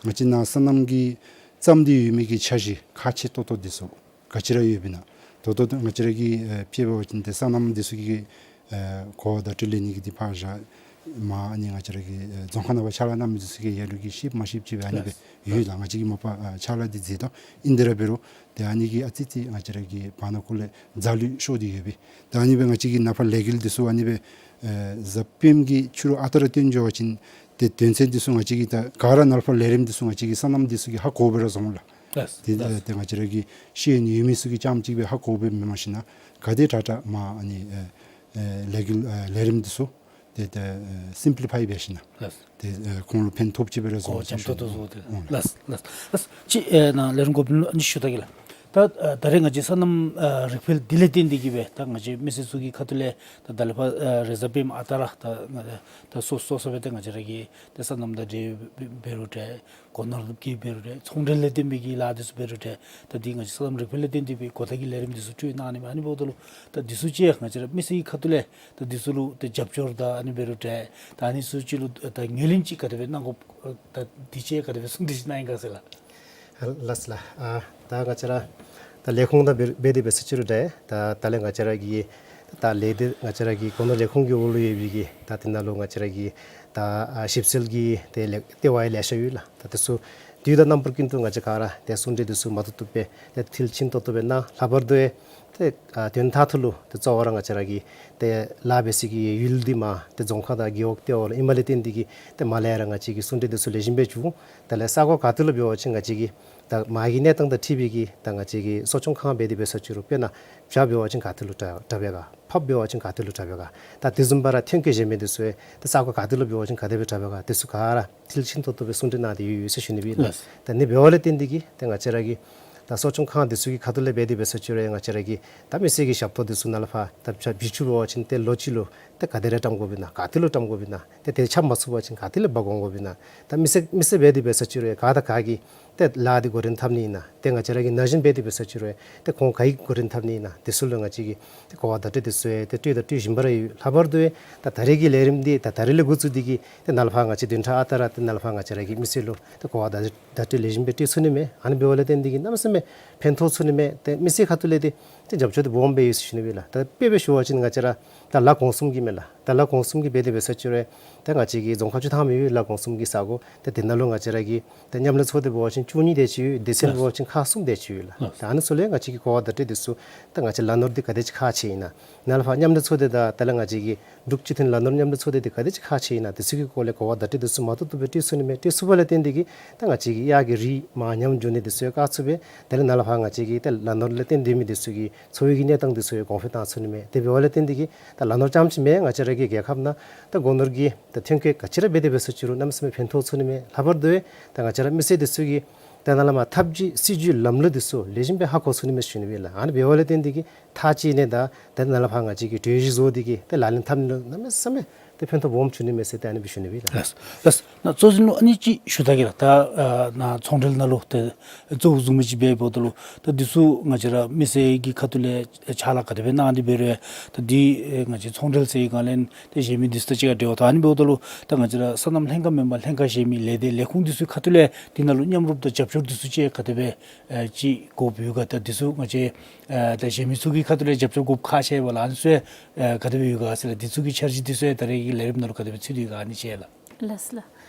ང་བཅས་ནཱ་སོ་ནམ་གྱིས་བརྩམས་ཏེ་ཡོད་མི་གི་འཆར་གཞི་ཁག་ཆེ་ཏོག་ཏོ་འདི་ཚུ་ག་ཅི་ར་ཡོདཔ་ཨིན་ན། ད་ལྟོ་ད་ང་བཅས་ར་གི་ཨ་དཔྱེ་འབད་བ་ཅིན་ཏེ་སོ་ནམ་འདི་ཚུ་གི་ཨ་གོ་བརྡ་སྤྲོད་ལེན་ནི་གི་འདི་ཕར་བཞག། མར་ཨ་ནི་ང་བཅས་ར་གི་ཨ་རྫོང་ཁག་ནང་ཕར་ཕྱག་ལཱ་གནང་མི་འདི་ཚུ་གིས་ལ་ལུ་གིས་ཤེསཔ་མ་ཤེསཔ་ཅིག་སྦེ་ཨ་ནི་སྦེ་ཡོད་ལགས། ང་བཅས་ཀྱིས་མ་པ་ཨ་ཕྱག་ལཱ་འདི་མཛད་དོ། ཨིན་དེ་ར་འབད་རུང་ཏེ་ཨ་ནི་གིས་ཨ་ཙི་ཙི་ང་བཅས་ར་གི་བར་ན་ཁོ་ལས་རྫ་ལུད་ཤོར་ཏེ་ཡོད་པས། ད་ཨ་ནི་སྦེ་ང་བཅས་ཀྱི་ནཱ་ཕར་ལས་འགུལ་འདི་ཚུ་ཨ་ནི་སྦེ་ཨ་གཟའ་སྤེནམ་གི་ཕྱི་རུ་ཨ་རྟག་ར་བཏོན་འགྱོ་བ་ཅིན་ཏེ་དོན་ཚན་འདི་ཚུ་ང་བཅས་ཀྱིས་ད་ག་ར་ནཱ་ལས་ཕར་ལས་རིམ་འདི་ཚུ་ང་བཅས་ཀྱིས་སོ་ནམ་འདི་ཚུ་གིས་ཧ་གོ་སྦེ་ར་བཟོ་འོང་ལགས། ལགས། དེ་ལགས། ཏེ་ང་བཅས་ར་གི་ཤེས་ཡོན་ཡོད་མི་ཚུ་གིས་རྐྱངམ་གཅིག་སྦེ་ཧ་གོཝ་སྦེ་མེན་པར་ཞིན་ན་ག་དེ་དྲག་དྲག་མར་ཨ་ནི་ཨེ་ཨེ་ལས་འགུལ་ཨེ་ལས་རིམ་འདི་ཚུ་ཏེ་ཏེ་ཨེ་སིམ་པི་ལི་ཕའི་འབད་ཞིན་ན་ལགས། ཏེ་ཨེ་ཁོང་ལུ་ཕན་ཐོགས་ཅིག་སྦེ་ར་བཟོ་གོ་བ་ཅིག་ཞུ་ནི། འདུག་ལགས། ལགས། ལགས། ལགས། ཅིག་ཨེ་ནཱ་ལས་རུང་འགོ་དཔོན་ལུ་ཨ་ནི་ཞུ་ད་གེ་ལགས། ད་ཨེ་ད་རེས་ང་བཅས་སོ་ནམ་ཨེ་རིག་པའི་འདི་ལས་བརྟེན་ཏེ་གིས་སྦེ་ད་ང་བཅས་མི་སེར་ཚུ་གི་ཁ་ཐུག་ལས་ད་ད་ལས་ཕར་ཨེ་རེས་གཟའ་སྤེནམ་ཨ་རྟག་ར་ད་ང་ད་སོ་སོ་སོ་སྦེ་ད་ང་བཅས་ར་གི་ད་སོ་ནམ་དང་འབྲེལ་འབད་རུང་འདྲ་སྒོ་ནོར་གྱི་འབད་རུང་འདྲ་ཚོང་འབྲེལ་ལས་བརྟེན་པའི་གི་ལཱ་འདི་ཚུ་འབད་རུང་འདྲ་ད་འདི་ང་བཅས་སོ་ནམ་རིག་པའི་ལས་བརྟེན་ཏེ་སྦེ་གོ་བརྡ་གི་ལས་རིམ་འདི་ཚུ་སྤྲོད་གནང་ནི་མས། ཨ་ནི་འབདཝ་ད་ལུ་ད་འདི་ཚུ་ཅིག་ང་བཅས་ར་མི་སེར་གྱི་ཁ་ཐུག་ལས་ད་འདི་ཚུ་ལུ་ད་རྒྱབ་སྐྱོར་དང་ཨ་ནི་འབད་རུང་འདྲ་ད་ཨ་ནི་ཚུ་ཅིག་ལུ་ད་ངོས་ལེན་ཅིག་ག་དེ་སྦེ་གནང་དགོཔ་ད་འདི་ཅིག་ག་དེ་སྦེ་གསུང་གྲོས་ཅིག་གནང་ཡི་ག་ཟེར་ལགས། ལགས་ལགས། ཨ་ད་ང་བཅས་ར་ད་ལས་ཁུངས་དང་འབད་འབད་དེ་འབད་ས་ཅིག་རུང་འདྲ་ད་ད་ལས་ང་བཅས་ར་གི་ད་ལས་སྡེ་ང་བཅས་ར་གི་སྒོ་ནོར་ལས་ཁུངས་ཀྱི་འོག་ལུ་ཡོད་པའི་གི་ད་དེ་ནང་ལུ་ང་བཅས་ར་གི་ད་ཨ་ཞིབ་འཚོལ་གྱི་ཏེ་ལས་ལྟེ་བ་ཡང་ལེ་ཤ་ཡོད་ལགས། ད་དེ་ཚུ་དུས་དང་རྣམ་པ་ཀུན་ཏུ་ང་བཅས་ག་ར་ཏེ་གསུང་གྲོས་འདི་ཚུ་མ་ཐུབ་ཐུབ་སྦེ་ཏེ་མཐིལ་ཕྱིན་ཏོག་ཏོ་སྦེ་གནང་། ལྷག་པར་དུ་ཏེ་ཨ་དོན་དག་ཐོག་ལུ་ཏེ་གཙོ་བོ་ར་ང་བཅས་ར་གི་ཏེ་ལཱ་འབད་སའི་གི་ཡུལ་འདི་མར་ཏེ་རྫོང་ཁག་དང་རྒེད་འོག་ལྟེ་བ་ལུ་ཨིནམ་ལས་བརྟེན་ཏེ་གིས་ཏེ་མར་ལས་ར་ང་བཅས་ཀྱིས་གསུང་གྲོས་འདི་ཚུ་ལེགས་ཤོམ་སྦེ་བྱུང་། ད་ལས་ས་གོ་ག་ཏེ་ལུ་འབད་བ་ཅིན་ང་བཅས་ཀྱི་ད་མར་གྱི་གནས་སྟངས་དང་འཁྲིལ་བའི་གི་ད་ང་བཅས་ཀྱི་གསོ་སྐྱོང་ཁང་འབད་དེ་འབད་ས་ཅིག་རུང་དཔེར་ན་བྱཱར་འབད་བ་ཅིན་ག་ཏེ་ལུ་དྲག་དྲག་པས་ག། ཕགཔ་འབད་བ་ཅིན་ག་ཏེ་ལུ་དྲག་པས་ག། ད་དེ་བཟུམ་སྦེ་ར་ཐོན་སྐྱེད་བཞད་མི་འདི་ཚུ་ཡང་ད་ས་གོ་ག་ཏེ་ལུ་འབད་བ་ཅིན་ག་དེ་སྦེ་དྲག་པས་ག། དེ་ཚུ་ག་ར་མཐིལ་ཕྱིན་ཏོག་ཏོ་སྦེ་གསུང་གྲོས་གནང་སྟེ་ཡོད་ཡོད་ཟེར་ཞུ་ནི་སྦེ་ལགས། ལགས། ད་ཨ་ནི་འབདཝ་ལས་བརྟེན་ཏེ་གིས་ཏེ་ང་བཅས་ར་གི་ད་གསོ་སྐྱོང་ཁང་འདི་ཚུ་གི་ཁ་ཐུག་ལས་འབད་དེ་འབད་ས་ཅིག་རུང་ཡང་ང་བཅས་ར་གི་ད་མི་སེར་གྱི་ཞབས་ཏོག་འདི་ཚུ་ནཱ་ལས་ཕར་ད་བྱ་བྱི་ཅུང་འབད་བ་ཅིན་ཏེ་ལོ་གཅིག་ལུ་ཏེ་ག་དེ་ར་བཀྲམ་དགོཔ་ཨིན་ན་ག་ཏེ་ལུ་བཀྲམ་དགོཔ་ཨིན་ན་ཏེ་དེ་ཆ་མ་ཚུགས་པ་ཅིན་ག་ཏེ་ལས་འབག་འོང་དགོཔ་ཨིན་ན། ད་མི་སེར་མི་སེར་འབད་དེ་འབད་ས་ཅིག་རུང་ག་དང་ག་གིས་ཏེ་ལཱ་འདི་འགོ་འདྲེན་འཐབ་ནི་ཨིན་ན། ཏེ་ང་བཅས་ར་གི་ན་གཞོན་འབད་དེ་འབད་ས་ཅིག་རུང་ཏེ་ཁོང་ག་གིས་འགོ་འདྲེན་འཐབ་ནི་ཨིན་ན། དེ་ཚུ་ལུ་ང་བཅས་ཀྱིས་ཏེ་གོ་བ་བརྡ་སྤྲོད་འདི་ཚུ་ཡང་ཏེ་སྤྲོད་དང་སྤྲོད་བཞིན་པ་ར་ཡོད། ལྷག་པར་དུ་ཡང་ད་ད་རེས་ཀྱི་ལས་རིམ་འདི་ད་ད་རེས་ལས་འགོ་བཙུགས་ཏེ་གིས་ཏེ་ནཱ་ལས་ཕར་ང་བཅས་བདུན་ཕྲག་ཨ་རྟག་ར་ཏེ་ནཱ་ལས་ཕར་ང་བཅས་ར་གི་མི་སེར་ལུ་ཏེ་གོ་བ་བརྡ་བརྡ་སྤྲོད་ལེགས་ཤོམ་སྦེ་སྤྲོད་ཚུགས་ནི་མས། ཨ་ནི་འབདཝ་ལས་བརྟེན་ཏེ་གིས་གནམ་མེད་ས་མེད་ཕན་ཐོགས་ཚུགས་ནི་མས། ཏེ་མི་སེར་ཁ་ཐུག་ལས་འདི་ཏེ་རྒྱབ་སྐྱོར་འདི་སྦོམ་སྦེ་ཡོད་ཟེར་ཞུ་ནི་སྦེ་ལགས། ད་དཔེ་སྦེ་ཞུ་བ་ཅིན་ང་བཅས་ར་ད་ལ་གོང་གསུམ་གྱི་མས་ལགས། ད་ལ་གོང་གསུམ་གྱི་འབད་དེ་འབད་ས་ཅིག་རུང་ད་ང་བཅས་ཀྱི་རྫོང་ཁག་བཅུ་ཐམ་ཡོད་ལགས་གོང་གསུམ་གྱི་ས་གོ། ད་དེ་ནང་ལུ་ང་བཅས་ར་གི་ད་མཉམ་ལས་ཚོགས་སྡེ་འབད་བ་ཅིན་བཅུ་གཉིས་དེ་ཅིག་ཡོད། སྡེ་ཚན་འབད་བ་ཅིན་ཁག་གསུམ་དེ་ཅིག་ཡོད་ལགས། ད་ཨ་ནི་ཚུ་ལས་ང་བཅས་ཀྱི་གོ་བ་བརྡ་སྤྲོད་འདི་ཚུ་ད་ང་བཅས་ལ་ནོར་འདི་ག་དེ་ཅིག་ཁག་ཆེ་ཨིན་ན། ནཱ་ལས་ཕར་མཉམ་ལས་ཚོགས་སྡེ་དང་ད་ལས་ང་བཅས་ཀྱི་འབྲུག་སྤྱི་མཐུན་ལ་ནོར་མཉམ་ལས་ཚོགས་སྡེ་འདི་ག་དེ་ཅིག་ཁག་ཆེ་ཨིན་ན། དེ་ཚུ་གི་སྐོར་ལས་གོ་བ་བརྡ་སྤྲོད་འདི་ཚུ་མ་ཐུབ་ཐུབ་སྦེ་སྤྲོད་ཚུགས་ནི་མས། སྤྲོད་ཚུགས་པ་ལས་བརྟེན་ཏེ་གིས་ད་ང་བཅས་ཀྱི་གཡག་གི་རིགས་མར་ཉམས་འགྱོ་ནི་འདི་ཚུ་ཡང་བཀག་ཚུགས་པས། དེ་ལས་ནཱ་ལས་ཕར་ང་བཅས་ཀྱི་ད་ལ་ནོར་ལས་བརྟེན་ཏེ་མི་འདི་ཚུ་གི་འཚོ་བའི་གི་གནས་སྟངས་འདི་ཚུ་ཡང་གོང་འཕེལ་བཏང་ཚུགས་ནི་མས། དེ་འབདཝ་ལས་བརྟེན་ཏེ་གིས་ད་ལ་ནོར་རྐྱངམ་ཅིག་མེན། ང་བཅས་ར་གི་རྒྱལ་ཁབ་ནང་ད་སྒོ་ནོར་གྱི་ད་ཐོན་སྐྱེད་ག་ཅི་ར་འབད་དེ་འབད་ས་ཅིག་རུང་གནམ་མེད་ས་མེད་ཕན་ཐོགས་ཚུགས་ནི་མས། ལྷག་པར་དུ་ད་ང་བཅས་ར་མི་སེར་འདི་ཚུ་གིས་ད་ནཱ་ལས་མར་ཐབས་ཇུས་སྲིད་ཇུས་ལམ་ལུགས་འདི་ཚུ་ལེགས་ཤོམ་སྦེ་ཧ་གོ་ཚུགས་ནི་མས་ཞུ་ནི་སྦེ་ལགས། ཨ་ནི་འབདཝ་ལས་བརྟེན་ཏེ་གིས་མཐའ་གཅིག་ནས་ད་ད་ནཱ་ལས་ཕར་ང་བཅས་ཀྱིས་གྲོས་གཞི་བཟོ་སྟེ་གིས་ད་ལག་ལེན་འཐབ་ནི་ལུ་གནམ་མེད་ས་མེད་ད་ཕན་ཐོགས་སྦོམ་བྱུང་ནི་མས་ཟེར་ད་ཨ་ནི་སྦེ་ཞུ་ནི་སྦེ་ལགས། ལགས། ལགས། ནཱ་གཙོ་འཛིན་ལུ་ཨ་ནི་ཅིག་ཞུ་ད་གེ་ལགས། ད་ཨ་ནཱ་ཚོང་འབྲེལ་ནང་ལུ་ཏེ་གཙོ་བོ་བཟུང་མི་ཅིག་འབདཝ་ད་ལུ་ད་འདི་ཚུ་ང་བཅས་ར་མི་སེར་གྱི་ཁ་ཐུག་ལས་ཕྱག་ལཱ་ག་དེ་སྦེ་གནང་སྟེ་འབད་རུང་ད་འདི་ཨེ་ང་བཅས་ཚོང་འབྲེལ་ཟེར་ག་ལས་ཏེ་གཞན་མི་འདི་ཚུ་དང་གཅིག་ཁར་འབྲེལ་བ་ད་ཨ་ནི་འབདཝ་ད་ལུ་ད་ང་བཅས་ར་སོ་ནམ་ལྷན་ཁག་མེན་པར་ལྷན་ཁག་གཞན་མི་ལས་སྡེ་ལས་ཁུངས་འདི་ཚུ་ཁ་ཐུག་ལས་འདི་ནང་ལུ་མཉམ་རུབ་དང་རྒྱབ་སྐྱོར་འདི་ཚུ་ཅིག་ག་དེ་སྦེ་ཨེ་ཅིག་དགོཔ་ཡོད་ག། ད་འདི་ཚུ་ང་བཅས་ཨེ་ད་གཞན་མི་ཚུ་གི་ཁ་ཐུག་ལས་རྒྱབ་སྐྱོར་དགོཔ་ཁག་ཆེ་བས་ལགས། ཨ་ནི་ཚུ་ཨེ་ག་དེ་སྦེ་ཡོད་ག་ཟེར་ལགས། འདི་ཚུ་གི་འཆར་གཞི་འདི་ཚུ་ཨེ་ད་རེས་ཀྱི་ལས་རིམ་ནང་ལུ་ག་དེ་སྦེ་ཚུད་དེ་ཡོད་ག་ཨ་ནི་ཅིག་ལགས། ལགས་ལགས།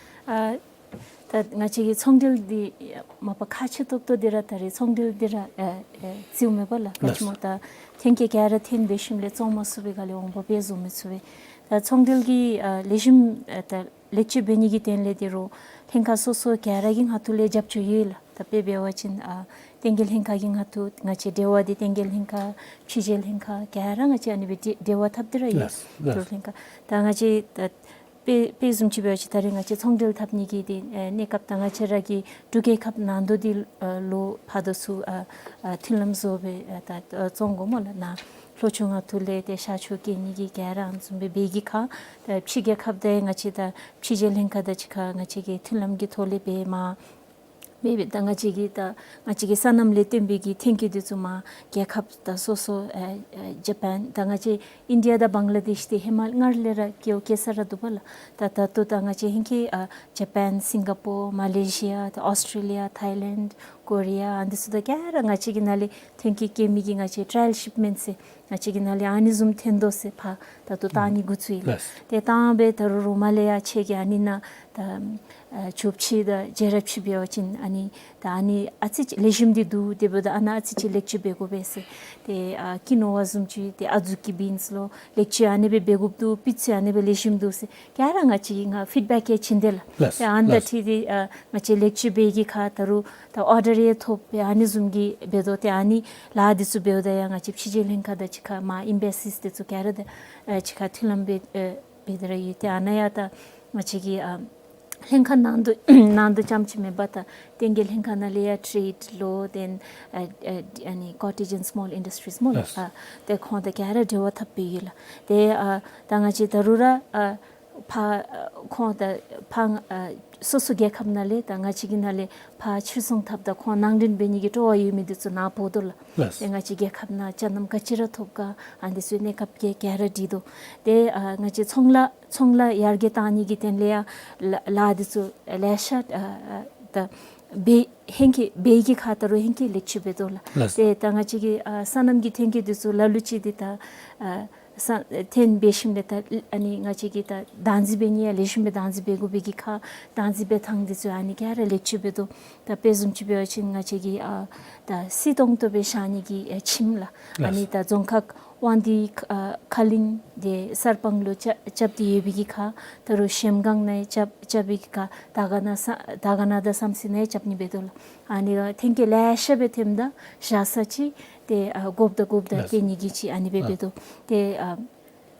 ཨ་ད་ང་བཅས་ཀྱི་ཚོང་འབྲེལ་འདི་མ་པ་ཁག་ཆེ་ཏོག་ཏོ་འདི་ར་ད་རེས་ཚོང་འབྲེལ་འདི་ར་ཨེ་ཨེ་རྩིཝ་མས་པ་ལགས། ག་ཅི་སྨོ་ད་ཐོན་སྐྱེད་ག་ར་ཐོན་འབད་ཞིནམ་ལས་བཙོང་མ་ཚུགས་པའི་སྒང་ལས་འོང་འབབ་སྦེ་བཟོ་མི་ཚུགས་པས། ད་ཚོང་འབྲེལ་གྱི་ཨ་ལེགས་ཤོམ་ཨེ་ད་ལེགས་བཅོས་འབད་ནི་གི་དོན་ལས་འདི་རུང་ལྷན་ཁག་སོ་སོ་ག་ར་གི་ངོས་ཐུག་ལས་རྒྱབ་སྐྱོར་ཡོད་ལགས། ད་དཔེ་འབད་བ་ཅིན་ཨ་བསྟན་རྒྱས་ལྷན་ཁག་གི་ངོས་ཐུག་ང་བཅས་འབྲེལ་བ་འདི་བསྟན་རྒྱས་ལྷན་ཁག་ཕྱི་རྒྱལ་ལྷན་ཁག་ག་ར་ང་བཅས་ཨ་ནི་སྦེ་འབྲེལ་འབྲེལ་བ་འཐབ་སྟེ་ར་ཡོད། ལགས་ལགས། ལྷན་ཁག་ད་ང་བཅས་ད་དཔེ་དཔེ་བཟུམ་ཅིག་འབད་བ་ཅིན་ད་རེས་ང་བཅས་ཚོང་འབྲེལ་འཐབ་ནི་གི་འདི་ཨེ་གནས་སྐབས་ད་ང་བཅས་ར་གི་འབྲུག་རྒྱལ་ཁབ་ནང་དོག་འདི་ཨེ་ལུ་ཕར་དོ་ཚུ་ཨ་ཨ་མཐུན་ལམ་བཟོ་སྦེ་ཨ་ད་ཨ་བཙོང་དགོ་སྨོ་ལགས། ནཱ་ལྷོ་ཕྱོགས་ངོས་ཐུག་ལས་ཏེ་ཤར་ཕྱོགས་སྐྱེལ་ནི་གི་ག་ར་ཨ་ནི་བཟུམ་སྦེ་འབད་གི་ཁར་ད་ཕྱི་རྒྱལ་ཁབ་ད་ང་བཅས་ད་ཕྱི་རྒྱལ་ལྷན་ཁག་དང་གཅིག་ཁར་ང་བཅས་ཀྱིས་མཐུན་ལམ་གྱི་ཐོག་ལས་འབད་མ་འབད་འབད་ད་ང་བཅས་ཀྱི་ད་ང་བཅས་ཀྱི་སོ་ནམ་ལས་བརྟེན་པའི་གི་ཐོན་སྐྱེད་འདི་ཚུ་མར་རྒྱལ་ཁབ་ད་སོ་སོ་ཨེ་ཨེ་ཇ་པཱན་ད་ང་བཅས་ཨིན་ཌི་ཡ་དང་བང་ལ་དེཤ་འདི་ཧེ་མ་སྔར་ལས་ར་སྐྱེ་བ་སྐྱེ་ས་ར་འདུག་པ་ལགས། ད་ད་ལྟོ་ད་ང་བཅས་ཧིང་གི་ཨ་ཇ་པཱན་སིང་ག་པོར་མ་ལེ་ཤི་ཡ་ད་ཨོསི་ཊྲེ་ལི་ཡ་ཐཱའི་ལེནཌ་ཀོ་རི་ཡ་ཨ་འདི་ཚུ་ད་ག་ར་ང་བཅས་ཀྱི་ནང་ལས་ཐོན་སྐྱེད་སྐྱེལ་མི་གི་ང་བཅས་ཊ་ར་ཡལ་ཤིཔ་མེནཊ་ཟེར་ང་བཅས་ཀྱི་ནང་ལས་ཨ་ནི་བཟུམ་ཐོན་དོ་ཟེར་ཕར་ད་ལྟོ་བཏང་ནི་འགོ་བཙུགས་ཡི་ལགས། ལགས། ཏེ་བཏང་སྦེ་ད་རུང་རོགས་མར་ལས་ཡར་ཆེ་གི་ཨ་ནི་ནང་ད་ ཨ་ཆོས་ཕྱི་དང་རྒྱལ་རབས་ཕྱི་འབད་བ་ཅིན་ཨ་ནི་ད་ཨ་ནི་ཨ་ཙི་ཅིག་ལེགས་ཤོམ་འདི་འདུག། དེ་འབདཝ་ད་ཨ་ནཱ་ཨ་ཙི་ཅིག་ལེགས་བཅོས་འབད་དགོ་པས་ཟེར། ཏེ་ཨ་ཀི་ནོ་བ་བཟུམ་ཅིག་ཏེ་ཨ་ཛུ་ཀི་བིནསི་ལུ་ལེགས་བཅོས་ཨ་ནི་སྦེ་འབད་དགོཔ་འདུག། སྤུས་ཚད་ཨ་ནི་སྦེ་ལེགས་ཤོམ་འདུག་ཟེར་ག་ར་ང་བཅས་ཀྱིས་ང་ཕིཌ་བེཀ་ཡང་བྱིན་དེས་ལགས། ལགས། ཏེ་ཨ་ནི་དང་ལགས། འཁྲིལ་ཏེ་ཨ་ང་བཅས་ལེགས་བཅོས་འབད་བའི་གི་ཁར་ད་རུང་ད་ཨོར་ཌར་ཡང་ཐོབ་སྦེ་ཨ་ནི་བཟུམ་གྱི་འབད་དོ། ཏེ་ཨ་ནི་ལཱ་འདི་ཚུ་འབདཝ་ད་ཡང་ང་བཅས་ཕྱི་རྒྱལ་ལྷན་ཁག་དང་གཅིག་ཁར་མར་ཨེམ་བེ་སིས་འདི་ཚུ་ག་ར་དང་ཨ་གཅིག་ཁར་མཐུན་ལམ་འབད་ཨེ་འབད་དེ་ར་ཡོད། ཏེ་ཨ་ནཱ་ཡང་ད་ང་བཅས་ཀྱི་ཨ་ལྷན་ཁག་ནང་དུ་ནང་དུ་རྐྱངམ་ཅིག་མེན་པར་ད་ཏེ་གི་ལྷན་ཁག་ནང་ལས་ཡང་ཊེཌ་ལོ་དེན་ཨ་ཨ་ཨ་ནི་ཀོ་ཊེཇ་ཨེནཌ་སི་མོལ་ཨིན་ཌསི་ཊི་རིས་སྨོ་ལགས། ལགས། ཨ་ཏེ་ཁོང་དང་ག་ར་འབྲེལ་བ་འཐབ་སྦེ་ཡོད་ལགས། ཏེ་ཨ་ད་ང་བཅས་ད་རུང་ར་ཨ་ཕར་ཨ་ཁོང་དང་ཕར་ཨ་སོ་སོ་རྒྱལ་ཁབ་ནང་ལས་ད་ང་བཅས་ཀྱི་ནང་ལས་ཕར་ཕྱིར་ཚོང་འཐབ་ད་ཁོང་ནང་འདྲེན་འབད་ནི་གི་སྤྲོ་བ་ཡོད་མི་འདི་ཚུ་ནཱ་འབོ་དོ་ལགས། ལགས། ཏེ་ང་བཅས་རྒྱལ་ཁབ་ནང་ཅ་ནམ་ག་ཅི་ར་ཐོབ་ག་ཨ་ནི་ཚུ་གནས་སྐབས་ཀྱི་ག་ར་འདི་དོ། ཏེ་ཨ་ང་བཅས་ཚོང་ལཱ་ཚོང་ལཱ་ཡར་རྒྱས་བཏང་ནི་གི་དོན་ལས་ཡང་ལཱ་ལཱ་འདི་ཚུ་ལེ་ཤ་ཨ་ཨ་ད་འབད་ཧེང་སྐལ་འབད་གི་ཁར་ད་རུང་ཧེང་སྐལ་ལེགས་བཅོས་འབད་དོ་ལགས། ལགས། ཏེ་ད་ང་བཅས་ཀྱི་ཨ་སོ་ནམ་གྱི་ཐོན་སྐྱེད་འདི་ཚུ་ལ་ལུ་ཅིག་འདི་ད་ཨ་ས་ཐོན་འབད་ཞིནམ་ལས་ད་ཨ་ནི་ང་བཅས་ཀྱིས་ད་བདག་འཛིན་འབད་ནི་ཡང་ལེགས་ཤོམ་སྦེ་བདག་འཛིན་འབད་དགོ་པའི་གི་ཁར་བདག་འཛིན་འབད་ཐངས་འདི་ཚུ་ཨ་ནི་ག་ར་ལེགས་བཅོས་འབད་དོ། ད་དཔེ་བཟུམ་ཅིག་འབད་བ་ཅིན་ང་བཅས་ཀྱི་ཨ་ད་བསིལ་ཏོང་ཏོ་སྦེ་བཞག་ནི་གི་ཨ་ཁྱིམ་ལགས། ཨ་ནི་ད་རྫོང་ཁག་དབང་འདུས་ཨ་ཁ་གླིང་དེ་གསར་སྤང་ལུ་རྐྱབ་རྐྱབ་སྟེ་ཡོད་པའི་གི་ཁར་ད་རུང་གཞལམ་སྒང་ནང་རྐྱབ་རྐྱབ་པའི་གི་ཁར་དར་དཀར་ན་ས་དར་དཀར་ན་དང་བསམ་རྩེ་ནང་རྐྱབ་ནི་འབད་དོ་ལགས། ཨ་ནི་ཐོན་སྐྱེད་ལེ་ཤ་སྦེ་ཐོནམ་ད་བཞག་ས་ཅིག་ཏེ་ཨ་དགོཔ་དང་དགོཔ་ད་ལགས། སྟོན་ནི་གི་ཅིག་ཨ་ནི་སྦེ་ཨ་འབད་དོ། ཏེ་ཨ་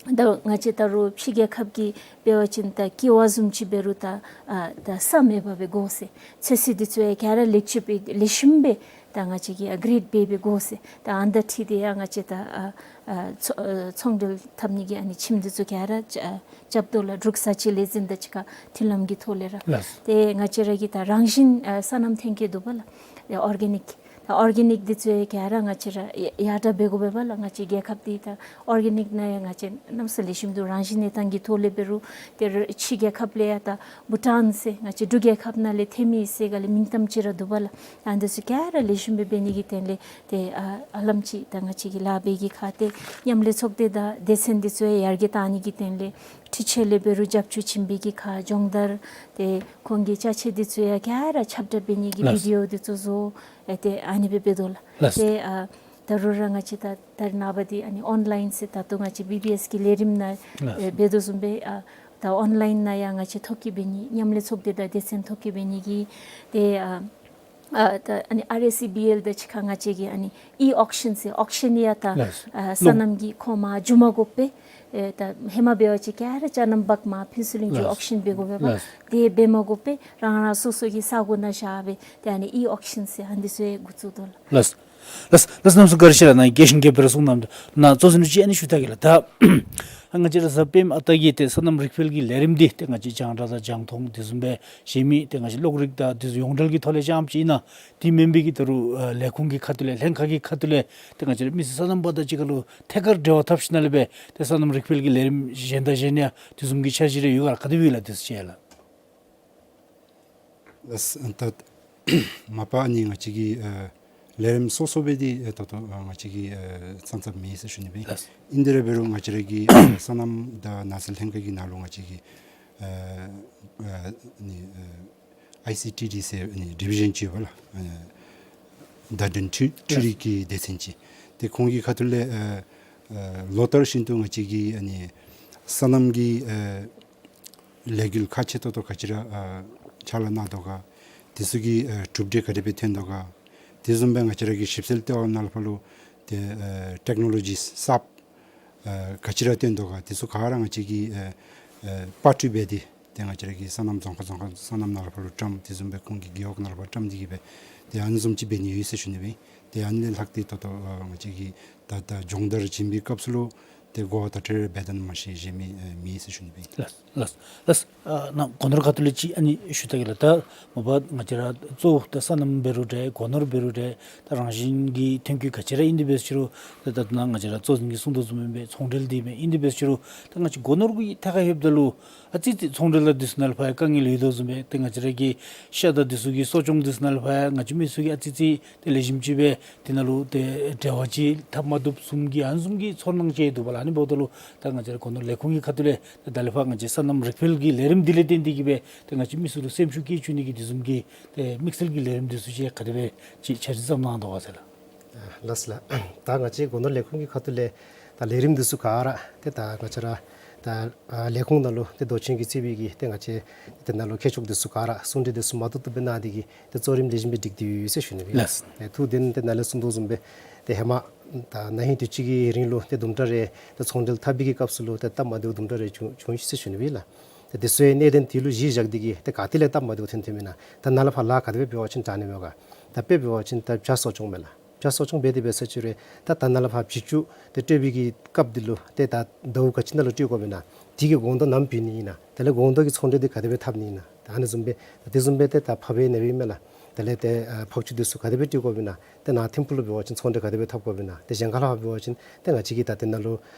ད་ང་བཅས་ད་རུང་ཕྱི་རྒྱལ་ཁབ་ཀྱི་འབད་བ་ཅིན་ད་ཀི་ཝ་བཟུམ་ཅིག་འབད་རུང་ད་ཨ་ད་ས་མེད་པར་སྦེ་དགོ་ཟེར། ཚོད་བསྲེ་འདི་ཚུ་ཡང་ག་ར་ལེགས་བཅོས་སྦེ་ལེགས་ཤོམ་སྦེ་ད་ང་བཅས་ཀྱིས་ཨ་གེ་རེཌ་འབད་སྦེ་དགོ་ཟེར། ད་ཨ་ནི་དང་འཁྲིལ་ཏེ་ཡང་ང་བཅས་ད་ཨ་ཨ་ཚོ་ཨ་ཚོང་འབྲེལ་འཐབ་ནི་གི་ཨ་ནི་ཁྱིམ་འདི་ཚུ་ག་ར་རྐྱབ་རྐྱབ་དོ་ལགས། འབྲུག་ས་ཆའི་ལས་འཛིན་དང་གཅིག་ཁར་མཐུན་ལམ་གྱི་ཐོག་ལས་ར། ལགས། ཏེ་ང་བཅས་ར་གི་ད་རང་བཞིན་ཨ་སོ་ནམ་ཐོན་སྐྱེད་འདུག་པ་ལགས། ཨོར་གེ་ནིཀ། ད་ཨོར་གེ་ནིཀ་འདི་ཚུ་ཡང་ག་ར་ང་བཅས་ར་ཡ་ཡར་དྲག་འབད་དགོ་པས་པ་ལགས། ང་བཅས་རྒྱལ་ཁབ་འདི་ད་ཨོར་གེ་ནིཀ་ནང་ཡང་ང་བཅས་གནམ་ས་ལེགས་ཤོམ་འདུག། རང་བཞིན་གནས་སྟངས་ཀྱི་ཐོག་ལས་འབད་རུང་ཏེ་ར་ཕྱི་རྒྱལ་ཁབ་ལས་ཡང་ད་བྷུ་ཊཱན་ཟེར་ང་བཅས་འབྲུག་རྒྱལ་ཁབ་ནང་ལས་ཐོན་མི་ཟེར་ག་ལས་མིང་གཏམ་ཅིག་ར་འདུག་པ་ལགས། ཨ་འདི་ཚུ་ག་ར་ལེགས་ཤོམ་སྦེ་འབད་ནི་གི་དོན་ལས་ཏེ་ཨ་ཨ་ལམ་ཅིག་ད་ང་བཅས་ཀྱི་ལཱ་འབད་གི་ཁར་ཏེ་མཉམ་ལས་ཚོགས་སྡེ་དང་སྡེ་ཚན་འདི་ཚུ་ཡང་ཡར་རྒྱས་བཏང་ནི་གི་དོན་ལས་འཕྲུལ་ཆས་ལས་འབད་རུང་རྒྱབ་སྐྱོར་བྱིན་པའི་གི་ཁར་སྦྱོང་བརྡར་ཏེ་ཁོང་གི་ཅ་ཆས་འདི་ཚུ་ཡང་ག་ར་ཁྱབ་བསྒྲགས་འབད་ནི་གི་ལགས། བི་ཌི་ཨོ་འདི་ཚུ་བཟོ་ཨེ་ཏེ་ཨ་ནི་སྦེ་འབད་དོ་ལགས། ལགས། ཏེ་ཨ་ད་རུང་ར་ང་བཅས་ད་ད་རེས་ནངས་པ་འདི་ཨ་ནི་ཨོན་ལའིན་ཟེར་ད་ལྟོ་ང་བཅས་བི་བི་ཨེསི་གི་ལས་རིམ་ནང་ལགས། ཨེ་འབད་དོ་བཟུམ་སྦེ་ཨ་ད་ཨོན་ལའིན་ནང་ཡང་ང་བཅས་ཐོ་བཀོད་འབད་ནི་མཉམ་ལས་ཚོགས་སྡེ་དང་སྡེ་ཚན་ཐོ་བཀོད་འབད་ནི་གི་ཏེ་ཨ་ཨ་ད་ཨ་ནི་ཨར་ཨེསི་ཨི་བི་ཨེལ་དང་གཅིག་ཁར་ང་བཅས་ཀྱིས་ཨ་ནི་ཨི་ཨོག་ཤཱན་ཟེར་ཨོག་ཤཱན་ཡང་ད་ལགས། ཨ་སོ་ནམ་གྱི་ཁོ་མར་འགྱོ་མ་དགོ་པར་ཨེ་ད་ཧེ་མ་འབད་བ་ཅིན་ག་ར་ཅ་ནམ་འབག་མར་ཕུན་ཚོགས་གླིང་འགྱོ་ལགས། ཨོག་ཤཱན་འབད་དགོ་པས་པ། ལགས། དེ་འབད་མ་དགོ་པར་རང་རང་སོ་སོ་གི་ས་གོ་ནང་བཞག་སྦེ་ཏེ་ཨ་ནི་ཨི་ཨོག་ཤཱན་ཟེར་ཨ་ནི་འདི་ཚུ་ཡང་འགོ་བཙུགས་དོ་ལགས། ལགས། ལགས། ལགས། གནམ་མེད་ས་མེད་བཀའ་དྲིན་ཆེ་ལགས། ནཱ་རྒྱས་ཤིང་རྒྱས་པ་སྦེ་གསུངས་གནངམ་ད་ནཱ་གཙོ་འཛིན་ཅིག་ཨ་ནི་ཞུ་ད་གེ་ལགས། ད་ང་བཅས་ར་གཟའ་སྤེནམ་ཨ་རྟག་གི་ཏེ་སོ་ནམ་རིག་སྤེལ་གྱི་ལས་རིམ་འདི་ཏེ་ང་བཅས་རྒྱང་བསྒྲགས་དང་རྒྱང་མཐོང་དེ་བཟུམ་སྦེ་གཞན་མི་ཏེ་ང་བཅས་གློག་རིག་དང་དེ་བཟུམ་ཡོངས་འབྲེལ་གྱི་ཐོག་ལས་རྐྱངམ་ཅིག་ཨིན་ན། དེ་མེན་པའི་གི་ད་རུང་ཨ་ལས་ཁུངས་ཀྱི་ཁ་ཐུག་ལས་ལྷན་ཁག་གི་ཁ་ཐུག་ལས་ཏེ་ང་བཅས་ར་མི་སེར་སོ་ནམ་པ་དང་གཅིག་ཁར་ལུ་ཐད་ཀར་འབྲེལ་བ་འཐབ་ཞིནམ་ལས་སྦེ་ཏེ་སོ་ནམ་རིག་སྤེལ་གྱི་ལས་རིམ་གཞན་དང་གཞན་ཡང་དེ་བཟུམ་གྱི་འཆར་གཞི་རེ་ཡོད་ག་ལགས། ག་དེ་སྦེ་ཡོད་ལགས། དེ་ཚུ་ཅིག་ལགས། ལགས། ད་མ་པ་ཨ་ནི་ང་བཅས་ཀྱི་ཨ་ལས་རིམ་སོ་སོ་སྦེ་འདི་ཨ་ད་ལྟོ་ཨ་ང་བཅས་ཀྱིས་ཨ་བཙུགས་བཙུགསཔ་མེད་ཟེར་ཞུ་ནི་སྦེ། ལགས། ཨིན་དེ་ར་འབད་རུང་ང་བཅས་ར་གི་ཨ་སོ་ནམ་དང་ནགས་ཚལ་ལྷན་ཁག་གི་ནང་ལུ་ང་བཅས་ཀྱི་ཨ་ཨ་ནི་ཨ་ཨའི་སི་ཊི་ཌི་ཟེར་ཨ་ནི་ཌི་བི་ཤཱན་ཅིག་ཡོད་པ་ལགས། ཨ་བརྡ་དོན་འཕྲུལ་འཕྲུལ་རིག་གི་སྡེ་ཚན་ཅིག། ཏེ་ཁོང་གི་ཁ་ཐུག་ལས་ཨ་ཨ་ལོ་ལྟར་བཞིན་དུ་ང་བཅས་ཀྱི་ཨ་ནི་སོ་ནམ་གྱི་ཨ་ལས་འགུལ་ཁག་ཆེ་ཏོག་ཏོ་ག་ཅི་ར་ཨ་ཕྱག་ལཱ་གནང་དོ་ག། དེ་ཚུ་གི་ཨ་གྲུབ་འབྲས་ག་དེ་སྦེ་ཐོན་དོ་ག། དེ་བཟུམ་སྦེ་ང་བཅས་ར་གི་ཞིབ་འཚོལ་ལྟེ་བ་ནང་ལུ་ཕར་ལུ་ཏེ་ཨ་ཊེཀ་ནོ་ལོ་ཇིས་གསརཔ་ཨ་ག་ཅི་ར་ཐོན་དོ་ག། དེ་ཚུ་ག་ར་ང་བཅས་ཀྱིས་ཨ་ཨ་པར་སྐྲུན་འབད་དེ་ཏེ་ང་བཅས་ར་གི་སོ་ནམ་རྫོང་ཁག་རྫོང་ཁག་སོ་ནམ་ནང་ལུ་ཕར་ལུ་བཀྲམ། དེ་བཟུམ་སྦེ་ཁོང་གི་རྒེད་འོག་ནང་ལུ་ཕར་བཀྲམ་སྟེ་གི་སྦེ་ཏེ་ཨ་ནི་བཟུམ་ཅིག་འབད་ནི་ཡོད་ཟེར་ཞུ་ནི་སྦེ། ཏེ་ཨ་ནི་ལས་ལྷག་སྟེ་ད་ལྟོ་ཨ་ང་བཅས་ཀྱིས་ད་ད་སྦྱོང་བརྡར་བྱིན་པའི་སྐབས་སུ་ལུ་ཏེ་གོ་བ་བརྡ་སྤྲོད་རེ་འབད་དོ་ནི་མ་གཞི་གཞན་མི་ཨ་མེད་ཟེར་ཞུ་ནི་སྦེ། ལགས། ལགས། ལགས། ཨ་ནཱ་སྒོ་ནོར་ཁ་ཐུག་ལས་ཅིག་ཨ་ནི་ཞུ་ད་གེ་ལགས། ད་མ་པ་ང་བཅས་ར་གཙོ་བོ་ད་སོ་ནམ་འབད་རུང་འདྲ་སྒོ་ནོར་འབད་རུང་འདྲ་ད་རང་བཞིན་གྱི་ཐོན་སྐྱེད་ག་ཅི་ར་ཨིན་དེ་འབད་ཟེར་རུང་ད་ད་ནཱ་ང་བཅས་ར་གཙོ་འཛིན་གྱིས་གསུངས་དོ་བཟུམ་སྦེ་ཚོང་འབྲེལ་འདི་མེན་ཨིན་དེ་འབད་ཟེར་རུང་ད་ང་བཅས་སྒོ་ནོར་གྱི་ཐད་ཁར་ལྷོདཔ་ད་ལུ་ཨ་ཙི་ཙི་ཚོང་འབྲེལ་དང་དེ་ཚུ་ནང་ལུ་ཕར་ཡང་དཀའ་ངལ་ཡོད་དོ་བཟུམ་སྦེ་ཏེ་ང་བཅས་ར་གི་ཤ་དང་དེ་ཚུ་གི་གསོ་སྐྱོང་དེ་ཚུ་ནང་ལུ་ཕར་ཡང་ང་བཅས་མི་ཚུ་གིས་ཨ་ཙི་ཙི་ཏེ་ལེགས་ཤོམ་ཅིག་སྦེ་དེ་ནང་ལུ་ཏེ་འབྲེལ་བ་ཅིག་འཐབ་མ་བཏུབ་བཟུམ་གྱི་ཨ་ནི་བཟུམ་གྱི་ཚོར་སྣང་ཅིག་འདུག་པ་ལགས། ཨ་ནི་འབདཝ་ད་ལུ་ད་ང་བཅས་ར་སྒོ་ནོར་ལས་ཁུངས་ཀྱི་ཁ་ཐུག་ལས་ད་ད་ལས་ཕར་ང་བཅས་སོ་ནམ་རིག་འཕེལ་གྱི་ལས་རིམ་འདི་ལས་བརྟེན་ཏེ་གིས་སྦེ་ད་ང་བཅས་མི་ཚུ་ལུ་སེམས་ཤུགས་བསྐྱེད་བཅུག་ནི་གི་དེ་བཟུམ་གྱི་ཏེ་དམིགས་བསལ་གྱི་ལས་རིམ་འདི་ཚུ་ཅིག་ག་དེ་སྦེ་ཅིག་འཆར་གཞི་བརྩམས་གནང་དོ་ག་ཟེར་ལགས། ལགས་ལགས། ད་ང་བཅས་སྒོ་ནོར་ལས་ཁུངས་ཀྱི་ཁ་ཐུག་ལས་ད་ལས་རིམ་འདི་ཚུ་ག་ར་ཏེ་ད་ང་བཅས་ར་ད་ཨ་ལས་ཁུངས་ནང་ལུ་ཏེ་མདོ་ཆེན་གྱིས་གཙོས་པའི་གི་ཏེ་ང་བཅས་ཏེ་ནཱ་ལུ་མཁས་མཆོག་འདི་ཚུ་ག་ར་གསུང་གྲོས་འདི་ཚུ་མ་ཏོག་ཏོ་སྦེ་གནང་སྟེ་གིས་ཏེ་གཙོ་རིམ་ལེགས་ཤོམ་སྦེ་སྒྲིག་སྟེ་ཡོད་ཟེར་ཞུ་ནི་ཨིན་ལགས། ལགས། ཨེ་ཐུགས་བདེན་ཏེ་ནཱ་ལས་གསུངས་དོ་བཟུམ་སྦེ་ཏེ་ཧེ་མ་ད་ན་ཧིང་དུས་ཅི་གི་རིང་ལུ་ཏེ་དུམ་གྲ་རེ་ཏེ་ཚོང་འབྲེལ་འཐབ་པའི་གི་སྐབས་སུ་ལུ་ཏེ་སྟབས་མ་བདེཝ་དུམ་གྲ་རེ་བྱུང་བྱུང་ཡི་ཟེར་ཞུ་ནི་ཨིན་ལགས། ཏེ་དེ་ཚུ་ཡང་གནད་དོན་དེ་ལུ་གཞི་བཞག་སྟེ་གིས་ཏེ་ག་ཏེ་ལས་སྟབས་མ་བདེཝ་ཐོན་ཐོནམ་ཨིན་ན། ད་ནཱ་ལས་ཕར་ལཱ་ག་དེ་སྦེ་འབད་བ་ཅིན་དྲག་ནི་མས་ག། ད་དཔེ་འབད་བ་ཅིན་ད་བྱ་གསོ་སྐྱོང་མས་ལགས། བྱ་གསོ་སྐྱོང་འབད་དེ་འབད་ས་ཅིག་རུང་ད་ད་ནཱ་ལས་ཕར་བྱི་ཅུང་ཏེ་སྤྲོད་པའི་གི་སྐབས་འདི་ལུ་ཏེ་ད་ཟླཝ་ག་ཅི་ནང་ལུ་སྤྲོད་དགོཔ་ཨིན་ན། དེ་གི་སྒོང་རྡོག་ནམ་བུད་ནི་ཨིན་ན། དེ་ལས་སྒོང་རྡོག་གི་ཚོང་འབྲེལ་འདི་ག་དེ་སྦེ་འཐབ་ནི་ཨིན་ན། ད་ཨ་ནི་བཟུམ་སྦེ་ད་དེ་བཟུམ་སྦེ་ཏེ་ད་ཕགཔ་ནང་ལས་ཨིན་མས་ལགས། དེ་ལས་ཏེ་ཨ་ཕག་ཅུང་འདི་ཚུ་ག་དེ་སྦེ་སྤྲོད་དགོཔ་ཨིན་ན། ཏེ་ནཱ་ཐིམ་ཕུག་ལུ་འབད་བ་ཅིན་ཚོང་འབྲེལ་ག་དེ་སྦེ་འཐབ་དགོཔ་ཨིན་ན། ཏེ་གཞན་ཁ་ལས་ཕར་འབད་བ་ཅིན་ཏེ་ང་བཅས་ཀྱིས་ད་ཏེ་ནཱ་ལུ་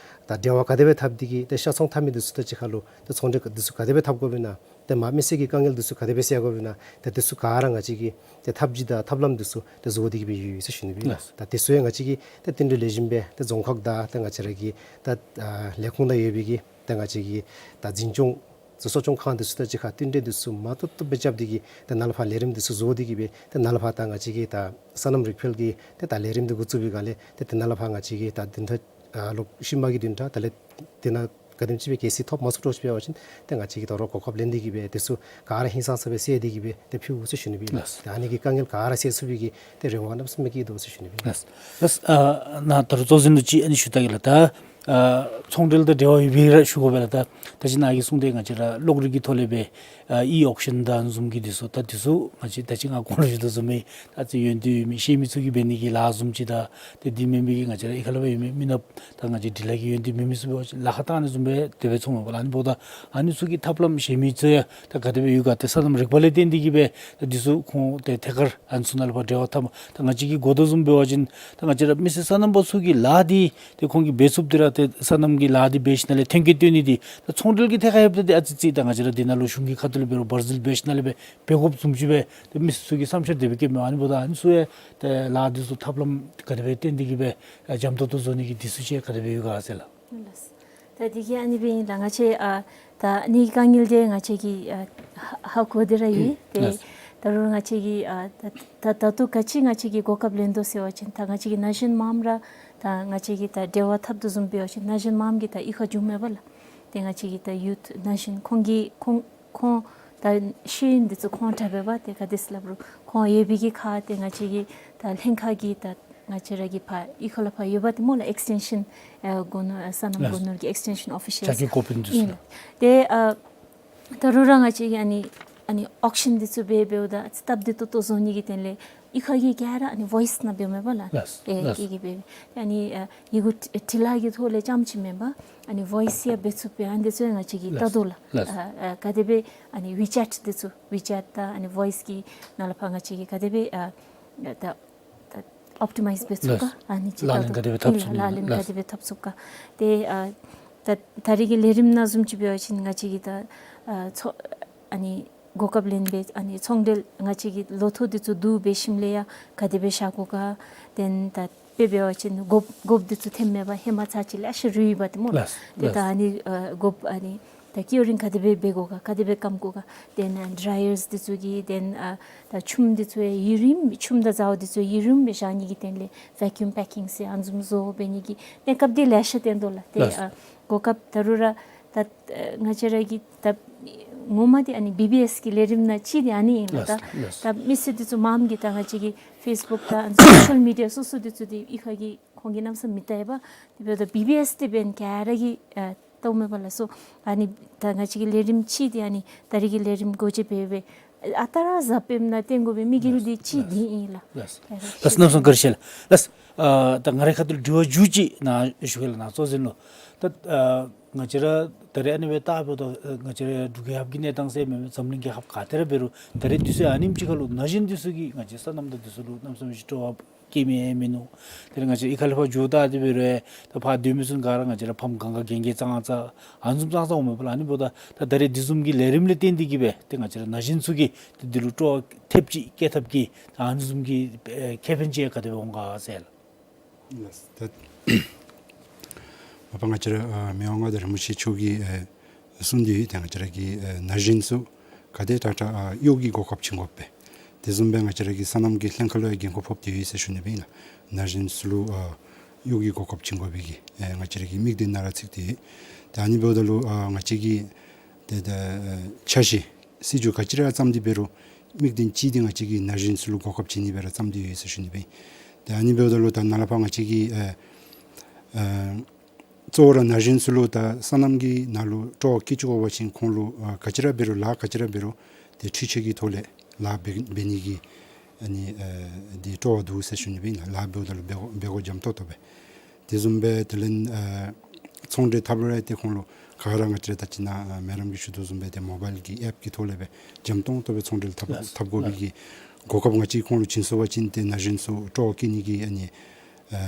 ད་འབྲེལ་བ་ག་དེ་སྦེ་འཐབ་སྟེ་གིས་ཏེ་ཤ་ཚོང་འཐབ་མི་འདི་ཚུ་དང་གཅིག་ཁར་ལུ་ཏེ་ཚོང་འབྲེལ་འདི་ཚུ་ག་དེ་སྦེ་འཐབ་དགོཔ་ཨིན་ན། ཏེ་མ་མི་སེར་གྱི་དཀའ་ངལ་འདི་ཚུ་ག་དེ་སྦེ་སེལ་དགོཔ་ཨིན་ན། ཏེ་འདི་ཚུ་ག་ར་ང་བཅས་ཀྱིས་ཏེ་ཐབས་ཇུས་དང་ཐབས་ལམ་འདི་ཚུ་ཏེ་བཟོ་སྟེ་གིས་སྦེ་ཡོད་ཟེར་ཞུ་ནི་ཨིན་ལགས། ད་དེ་ཚུ་ཡང་ང་བཅས་ཀྱིས་ཏེ་བསྟུན་གྲོས་ལེགས་ཤོམ་སྦེ་ཏེ་རྫོང་ཁག་དང་ཏེ་ང་བཅས་ར་གི་ད་ཨ་ལས་ཁུངས་ནང་ཡོད་པའི་གི་ཏེ་ང་བཅས་ཀྱི་ད་འཛིན་སྐྱོང་གཙོ་གཙོ་སྐྱོང་ཁང་འདི་ཚུ་དང་གཅིག་ཁར་བསྟུན་གྲོས་འདི་ཚུ་མ་ཏོག་ཏོ་སྦེ་རྐྱབ་སྟེ་གིས་ཏེ་ནཱ་ལས་ཕར་ལས་རིམ་འདི་ཚུ་བཟོ་སྟེ་གིས་སྦེ་ཏེ་ནཱ་ལས་ཕར་ད་ང་བཅས་ཀྱི་ད་སོ་ནམ་རིག་འཕེལ་གྱི་ཏེ་ད་ལས་རིམ་འདི་འགོ་བཙུགས་པའི་སྒང་ལས་ཏེ་ཏེ་ནཱ་ལས་ཕར་ང་བཅས་ཀྱི་ད་བདུན་ཕྲག་ཨ་ལོ་ཤུལ་མ་གི་བདུན་ཕྲག་དེ་ལས་དེ་ནང་ག་དེམ་ཅིག་སྦེ་གལ་སྲིད་ཐོབ་མ་ཚུགས་དྲགས་ཅིག་འབད་བ་ཅིན་ཏེ་ང་བཅས་ཀྱིས་ད་རུང་གོ་སྐབས་ལེན་ཏེ་གིས་སྦེ་དེ་ཚུ་ག་ར་ཧིང་སངས་ས་སྦེ་སེལ་ཏེ་གིས་སྦེ་ཏེ་ཕུལ་འོང་ཟེར་ཞུ་ནི་ཨིན་ལགས། ལགས། ད་ཨ་ནི་གི་དཀའ་ངལ་ག་ར་སེལ་ཚུགས་པའི་གི་ཏེ་རེ་བ་གནམ་མེད་ས་མེད་བསྐྱེད་དོ་ཟེར་ཞུ་ནི་ཨིན་ལགས། ལགས། ལགས། ཨ་ནཱ་ད་རུང་གཙོ་འཛིན་ལུ་ཅིག་ཨ་ནི་ཞུ་ད་གེ་ལགས། ད་ཨ་ཚོང་འབྲེལ་དང་འབྲེལ་བ་ཡོད་པའི་ར་ཞུ་དགོ་པས་ལགས། ད་ད་ཅི་ནཱ་གིས་གསུངས་ཏེ་ང་བཅས་ར་གློག་རིག་གི་ཐོག་ལས་སྦེ་ཨ་ཨི་ཨོག་ཤན་དང་བཟུམ་གྱི་འདི་ཚུ་ད་འདི་ཚུ་ང་བཅས་ད་ཅི་ང་གོང་ལུ་ཞུ་དོ་བཟུམ་སྦེ་ད་ཅི་ཡོན་ཏན་ཡོད་མི་ཤེས་མི་ཚུ་གིས་འབད་ནི་གི་ལཱ་བཟུམ་ཅིག་དང་ཏེ་འདི་མེན་པའི་གི་ང་བཅས་ར་གཡུས་ཁ་ལས་ཕར་ཡོད་མི་མི་ནགཔ་དང་ང་བཅས་འབྲི་ལྷག་གི་ཡོན་ཏན་མེད་མི་ཚུ་འབད་བ་ཅིན་ལཱ་ཁག་བཏང་ནི་བཟུམ་སྦེ་དེ་སྦེ་ཚོརཝ་མས་པ་ལགས། ཨ་ནི་འབདཝ་ད་ཨ་ནི་ཚུ་གི་ཐབས་ལམ་གཞན་མི་ཚུ་ཡང་ད་ག་དེ་སྦེ་ཡོད་ག། ཏེ་སོ་ནམ་རིག་པ་ལས་བརྟེན་ཏེ་གིས་སྦེ་ད་འདི་ཚུ་ཁོང་ཏེ་ཐད་ཀར་ཨ་ནི་ཚུ་ནང་ལས་ཕར་འབྲེལ་བ་འཐབ། ད་ང་བཅས་ཀྱིས་གོ་དོ་བཟུམ་འབད་བ་ཅིན་ད་ང་བཅས་ར་མི་སེར་སོ་ནམ་པ་ཚུ་གི་ལཱ་འདི་ཏེ་ཁོང་གིས་འབད་ཚུགསཔ་འདི་ར་ཏེ་སོ་ནམ་གྱི་ལཱ་འདི་འབད་ཞིནམ་ལས་ཐོན་སྐྱེད་བཏོན་ནི་འདི་ད་ཚོང་འབྲེལ་གྱི་ཐད་ཁར་ཡོདཔ་ད་ཏེ་ཨ་ཙི་ཅིག་ད་ང་བཅས་ར་འདི་ནང་ལུ་གཞུང་གི་ཁ་ཐུག་ལས་འབད་རུང་བར་ཟིལ་འབད་ཞིནམ་ལས་སྦེ་འབད་དགོཔ་བཟུམ་ཅིག་སྦེ་ཏེ་མི་སེར་ཚུ་གི་བསམ་འཆར་དེ་སྦེ་བསྐྱེདཔ་མས། ཨ་ནི་འབདཝ་ད་ཨ་ནི་ཚུ་ཡང་ཏེ་ལཱ་འདི་ཚུ་ཐབས་ལམ་ག་དེ་སྦེ་བཏོན་ཏེ་གིས་སྦེ་ཨ་འཇམ་ཏོང་ཏོ་བཟོ་ནི་གི་འདི་ཚུ་ཅིག་ག་དེ་སྦེ་ཡོད་ག་ཟེར་ལགས། ལགས། ད་འདི་གིས་ཨ་ནི་སྦེ་ཨིན་ལགས། ང་བཅས་ཨ་ད་ཨ་ནི་དཀའ་ངལ་འདི་ང་བཅས་ཀྱིས་ཨ་ཧ་ཧ་གོ་སྟེ་ར་ཡོད། ཏེ་ལགས། ད་རུང་ང་བཅས་ཀྱིས་ཨ་ད་ད་ད་ལྟོ་ག་ཅི་ང་བཅས་ཀྱིས་གོ་སྐབས་ལེན་དོ་ཟེར་བ་ཅིན་ད་ང་བཅས་ཀྱི་ན་གཞོན་མངམ་ར་ད་ང་བཅས་ཀྱིས་ད་འབྲེལ་བ་འཐབ་དོ་བཟུམ་འབད་བ་ཅིན་ན་གཞོན་མངམ་གིས་ད་གཡུས་ཁར་འགྱོཝ་མས་པ་ལགས། ཏེ་ང་བཅས་ཀྱི་ད་ཡུཐ་ན་གཞོན་ཁོང་གིས་ཁོང་ཁོང་ད་ཤེས་ཡོན་འདི་ཚུ་ཁོང་དྲག་པས་པ། ཏེ་ག་དེ་ཟེར་སླབ་རུང་ཁོང་ཡོད་པའི་གི་ཁར་ཏེ་ང་བཅས་ཀྱི་ད་ལྷན་ཁག་གི་ད་ང་བཅས་ར་གི་ཕར་གཡུས་ཁ་ལས་ཕར་ཡོད་པ་ཏེ་སྨོ་ལགས། ཨེགས་ཊེན་ཤཱན་ཨེ་སྒོ་ནོར་ཨེ་སོ་ནམ་ལགས། སྒོ་ནོར་གྱི་ཨེགས་ཊེན་ཤཱན་ཨོ་ཕི་ཤཱལསི་ཕྱག་གི་འགོ་དཔོན་འདི་ཚུ་ཨིན་ལགས། ལགས། ཏེ་ཨ་ད་རུང་ར་ང་བཅས་ཀྱིས་ཨ་ནི་ཨ་ནི་ཨོག་ཤཱན་འདི་ཚུ་འབད་འབདཝ་ད་སྟབས་བདེ་ཏོག་ཏོ་བཟོ་ནི་གི་དོན་ལས་གཡུས་ཁ་གི་ག་ར་ཨ་ནི་ཝོའིསི་ནང་འབདཝ་མས་པ་ལགས། ལགས། ཨེ་ལགས། གི་གི་འབད་ཨ་ནི་ཨ་ཡི་གུ་བྲི་བྲི་ལྷག་གི་ཐོག་ལས་རྐྱངམ་ཅིག་མེན་པར་ཨ་ནི་ཝོའིསི་ཡང་འབད་ཚུགས་པས། ཨ་ནི་འདི་ཚུ་ཡང་ང་བཅས་ཀྱིས་ལྟ་དོ་ལགས། ལགས། ཨ་ཨ་ག་དེ་སྦེ་ཨ་ནི་ཝི་ཅེཊ་འདི་ཚུ་ཝི་ཅེཊ་དང་ཨ་ནི་ཝོའིསི་གི་ནང་ལས་ཕར་ང་བཅས་ཀྱིས་ག་དེ་སྦེ་ཨ་ད་ད་ཨོབ་ཊི་མའིཛ་འབད་ཚུགས་ག། ལགས། ཨ་ནི་ཅིག་ལག་ལེན་ད་ག་དེ་སྦེ་འཐབ་ཚུགས་ལགས། ལག་ལེན་ག་དེ་སྦེ་འཐབ་ཚུགས་ག། ཏེ་ཨ་ད་ད་རེས་ཀྱི་ལས་རིམ་ནང་བཟུམ་ཅིག་འབད་བ་ཅིན་ང་བཅས་ཀྱིས་ད་ཨ་ཚོ་ཨ་ནི་གོ་སྐབས་ལེན་སྦེ་ཨ་ནི་ཚོང་འབྲེལ་ང་བཅས་ཀྱི་ལོ་ཐོ་འདི་ཚུ་བསྡུ་སྦེ་ཞིནམ་ལས་ཡང་ག་དེ་སྦེ་བཞག་དགོ་ག། དེ་ལས་ད་དཔེ་འབད་བ་ཅིན་གོ་སྐབས་འདི་ཚུ་ཐོནམ་མས་པ། ཧེ་མ་ཚར་གཅིག་ལེ་ཤ་རུལ་ཡི་པ་ཏེ་སྨོ་ལགས། ལགས། ཏེ་ད་ལགས། ཨ་ནི་ཨ་གོ་སྐབས་ཨ་ནི་ད་ཀིའུ་རིང་ག་དེ་སྦེ་འབད་དགོ་ག། ག་དེ་སྦེ་སྐམ་དགོ་ག། དེ་ལས་ཌྲའི་ཡརསི་འདི་ཚུ་གི་དེ་ལས་ཨ་ད་ཆུམ་འདི་ཚུ་ཡང་ཡུན་རིངམོ་ཆུམ་དང་ཟཝ་འདི་ཚུ་ཡུན་རིངམོ་སྦེ་བཞག་ནི་གི་དོན་ལས་བེ་ཀིའུམ་པེ་ཀིང་ཟེར་ཨ་ནི་བཟུམ་བཟོ་འབད་ནི་གི་གནས་སྐབས་འདི་ལེ་ཤ་བཏོན་དོ་ལགས། ཏེ་ལགས། ཨ་གོ་སྐབས་ད་རུང་ར་ད་ཨ་ང་བཅས་ར་གི་ད་ངོ་མ་འདི་ཨ་ནི་བི་བི་ཨེསི་གི་ལས་རིམ་ནང་གཅིག་འདི་ཨ་ནི་ཨིན་ལགས། ལགས། ད་ལགས། ད་མི་སེར་འདི་ཚུ་མངམ་གིས་ད་ང་བཅས་ཀྱི་ཕེསི་བུཀ་དང་སོ་ཤལ་མི་ཌི་ཡ་སོ་སོ་འདི་ཚུ་འདི་གཡུས་ཁ་གི་ཁོང་གིས་གནམ་མེད་ས་མེད་མི་ལྟ་བས་པ། དེ་འབདཝ་ད་བི་བི་ཨེསི་འདི་འབདན་ག་ར་གིས་ཨ་ལྟཝ་མས་པ་ལགས། སོ་ཨ་ནི་ད་ང་བཅས་ཀྱི་ལས་རིམ་གཅིག་འདི་ཨ་ནི་ད་རེས་ཀྱི་ལས་རིམ་སྒོ་འབྱེད་འབད་བའི་ཨ་རྟག་ར་གཟའ་སྤེནམ་ནང་སྟོན་དགོ་པའི་དམིགས་ཡུལ་འདི་གཅིག་འདི་ཨིན་ལགས། ལགས། ལགས། གནམ་མེད་ས་མེད་བཀའ་དྲིན་ཆེ་ལགས། ལགས། ཨ་ད་ང་རའི་ཁ་ཐུག་ལས་དྲི་བ་མཇུག་ཅིག་ནཱ་ཞུ་གེ་ལགས། ནཱ་གཙོ་འཛིན་ལུ་ད་ཨ་ང་བཅས་ར་ད་རེས་ཨ་ནི་སྦེ་བལྟཝ་ད་ང་བཅས་ར་འབྲུག་རྒྱལ་ཁབ་ཀྱི་གནས་སྟངས་ཟེར་མེན་མེན་འཛམ་གླིང་རྒྱལ་ཁབ་ག་ཏེ་ར་འབད་རུང་ད་རེས་དུས་ཚོད་ཨ་ནེམ་ཅིག་ཁར་ལུ་ན་གཞོན་འདི་ཚུ་གིས་ང་བཅས་སོ་ནམ་དང་འདི་ཚུ་ལུ་གནམ་མེད་ས་མེད་ཅིག་སྤྲོ་བ་བསྐྱེད་མི་ཡང་མིན་ནུག། དེ་ལས་ང་བཅས་གཡུས་ཁ་ལས་ཕར་འགྱོཝ་ད་དེ་འབད་རུང་ད་ཕར་སྡོད་མི་ཚུ་ག་ར་ང་བཅས་ར་ཕམ་གང་ག་རྒན་རྒས་ཙང་ཙང་ཨ་ནི་བཟུམ་ཙང་ཙང་འོང་མས་པ་ལགས། ཨ་ནི་འབདཝ་ད་ད་ད་རེས་འདི་བཟུམ་གྱི་ལས་རིམ་ལས་བརྟེན་ཏེ་གིས་སྦེ་ཏེ་ང་བཅས་ར་ན་གཞོན་ཚུ་གིས་ཏེ་འདི་ལུ་སྤྲོ་བ་ཐེབས་ཅིག་བསྐྱེད་ཐབས་ཀྱི་ད་ཨ་ནི་བཟུམ་གྱི་ཨེ་ཁེ་ཕན་ཅིག་ག་དེ་སྦེ་འོང་ག་ཟེར་ལགས། ལགས། ད་ ད་ང་བཅས་ར་ཨ་མི་དབང་མངའ་བདག་རིན་པོ་ཆེ་མཆོག་གིས་ཨ་གསུངས་ཏེ་ཡོད། ཏེ་ང་བཅས་ར་གི་ཨ་ན་གཞོན་ཚུ་ག་དེ་དྲག་དྲག་ཨ་གཡོག་གི་གོ་སྐབས་བྱིན་དགོ་པས། དེ་བཟུམ་སྦེ་ང་བཅས་ར་གི་སོ་ནམ་གྱི་ལྷན་ཁག་ལུ་ཡང་འགན་ཁུར་ཕོག་སྟེ་ཡོད་ཟེར་ཞུ་ནི་སྦེ་ཨིན་ལགས། ན་གཞོན་ཚུ་ལུ་ཨ་གཡོག་གི་གོ་སྐབས་བྱིན་དགོ་པའི་གི་ཨ་ང་བཅས་ར་གི་དམིགས་དོན་ནང་ར་ཚུད་དེ་ཡོད། ཏེ་ཨ་ནི་འབདཝ་ད་ལུ་ཨ་ང་བཅས་ཀྱི་ཏེ་ད་ཨ་འཆར་གཞི་སྲིད་བྱུས་ག་ཅི་ར་བརྩམས་ཏེ་འབད་རུང་དམིགས་དོན་གཅིག་འདི་ང་བཅས་ཀྱིས་ན་གཞོན་ཚུ་ལུ་གོ་སྐབས་བྱིན་ནི་སྦེ་ར་བརྩམས་ཏེ་ཡོད་ཟེར་ཞུ་ནི་སྦེ་ཨིན། ཏེ་ཨ་ནི་འབདཝ་ད་ལུ་ད་ནཱ་ལས་ཕར་ང་བཅས་ཀྱི་ཨ་ཨ་གཙོ་བོ་ར་ན་གཞོན་ཚུ་ལུ་ད་སོ་ནམ་གྱི་ནང་ལུ་སྤྲོ་བ་སྐྱེ་བཅུག་དགོ་པ་ཅིན་ཁོང་ལུ་ཨ་ག་ཅི་ར་འབད་རུང་ལཱ་ག་ཅི་ར་འབད་རུང་ཏེ་འཕྲུལ་ཆས་ཀྱི་ཐོག་ལས་ལཱ་འབད་འབད་ནི་གི་ཨ་ནི་ཨ་འདི་སྤྲོ་བ་འདུག་ཟེར་ཞུ་ནི་སྦེ་ཨིན་ལགས། ལཱ་འབདཝ་ད་ལུ་འབད་དགོ་འབད་དགོ་འཇམ་ཏོང་ཏོ་སྦེ། དེ་བཟུམ་སྦེ་དེ་ལས་ཨ་ཚོང་འབྲེལ་འཐབ་རུང་ཏེ་ཁོང་ལུ་ག་ར་ང་བཅས་ར་ད་ཅི་ནཱ་ཨ་མེ་རམ་གྱིས་ཞུ་དོ་བཟུམ་སྦེ་ཏེ་མོ་བཱའིལ་གྱི་ཨེཔ་ཀྱི་ཐོག་ལས་སྦེ་འཇམ་ཏོང་ཏོ་སྦེ་ཚོང་འབྲེལ་འཐབ་ལགས་འཐབ་དགོ་པའི་ལགས་གི་གོ་སྐབས་ང་བཅས་ཁོང་ལུ་བྱིན་ཚུགས་པ་ཅིན་ཏེ་ན་གཞོན་ཚུ་སྤྲོ་བ་སྐྱེ་ནི་གི་ཨ་ནི་ཨ་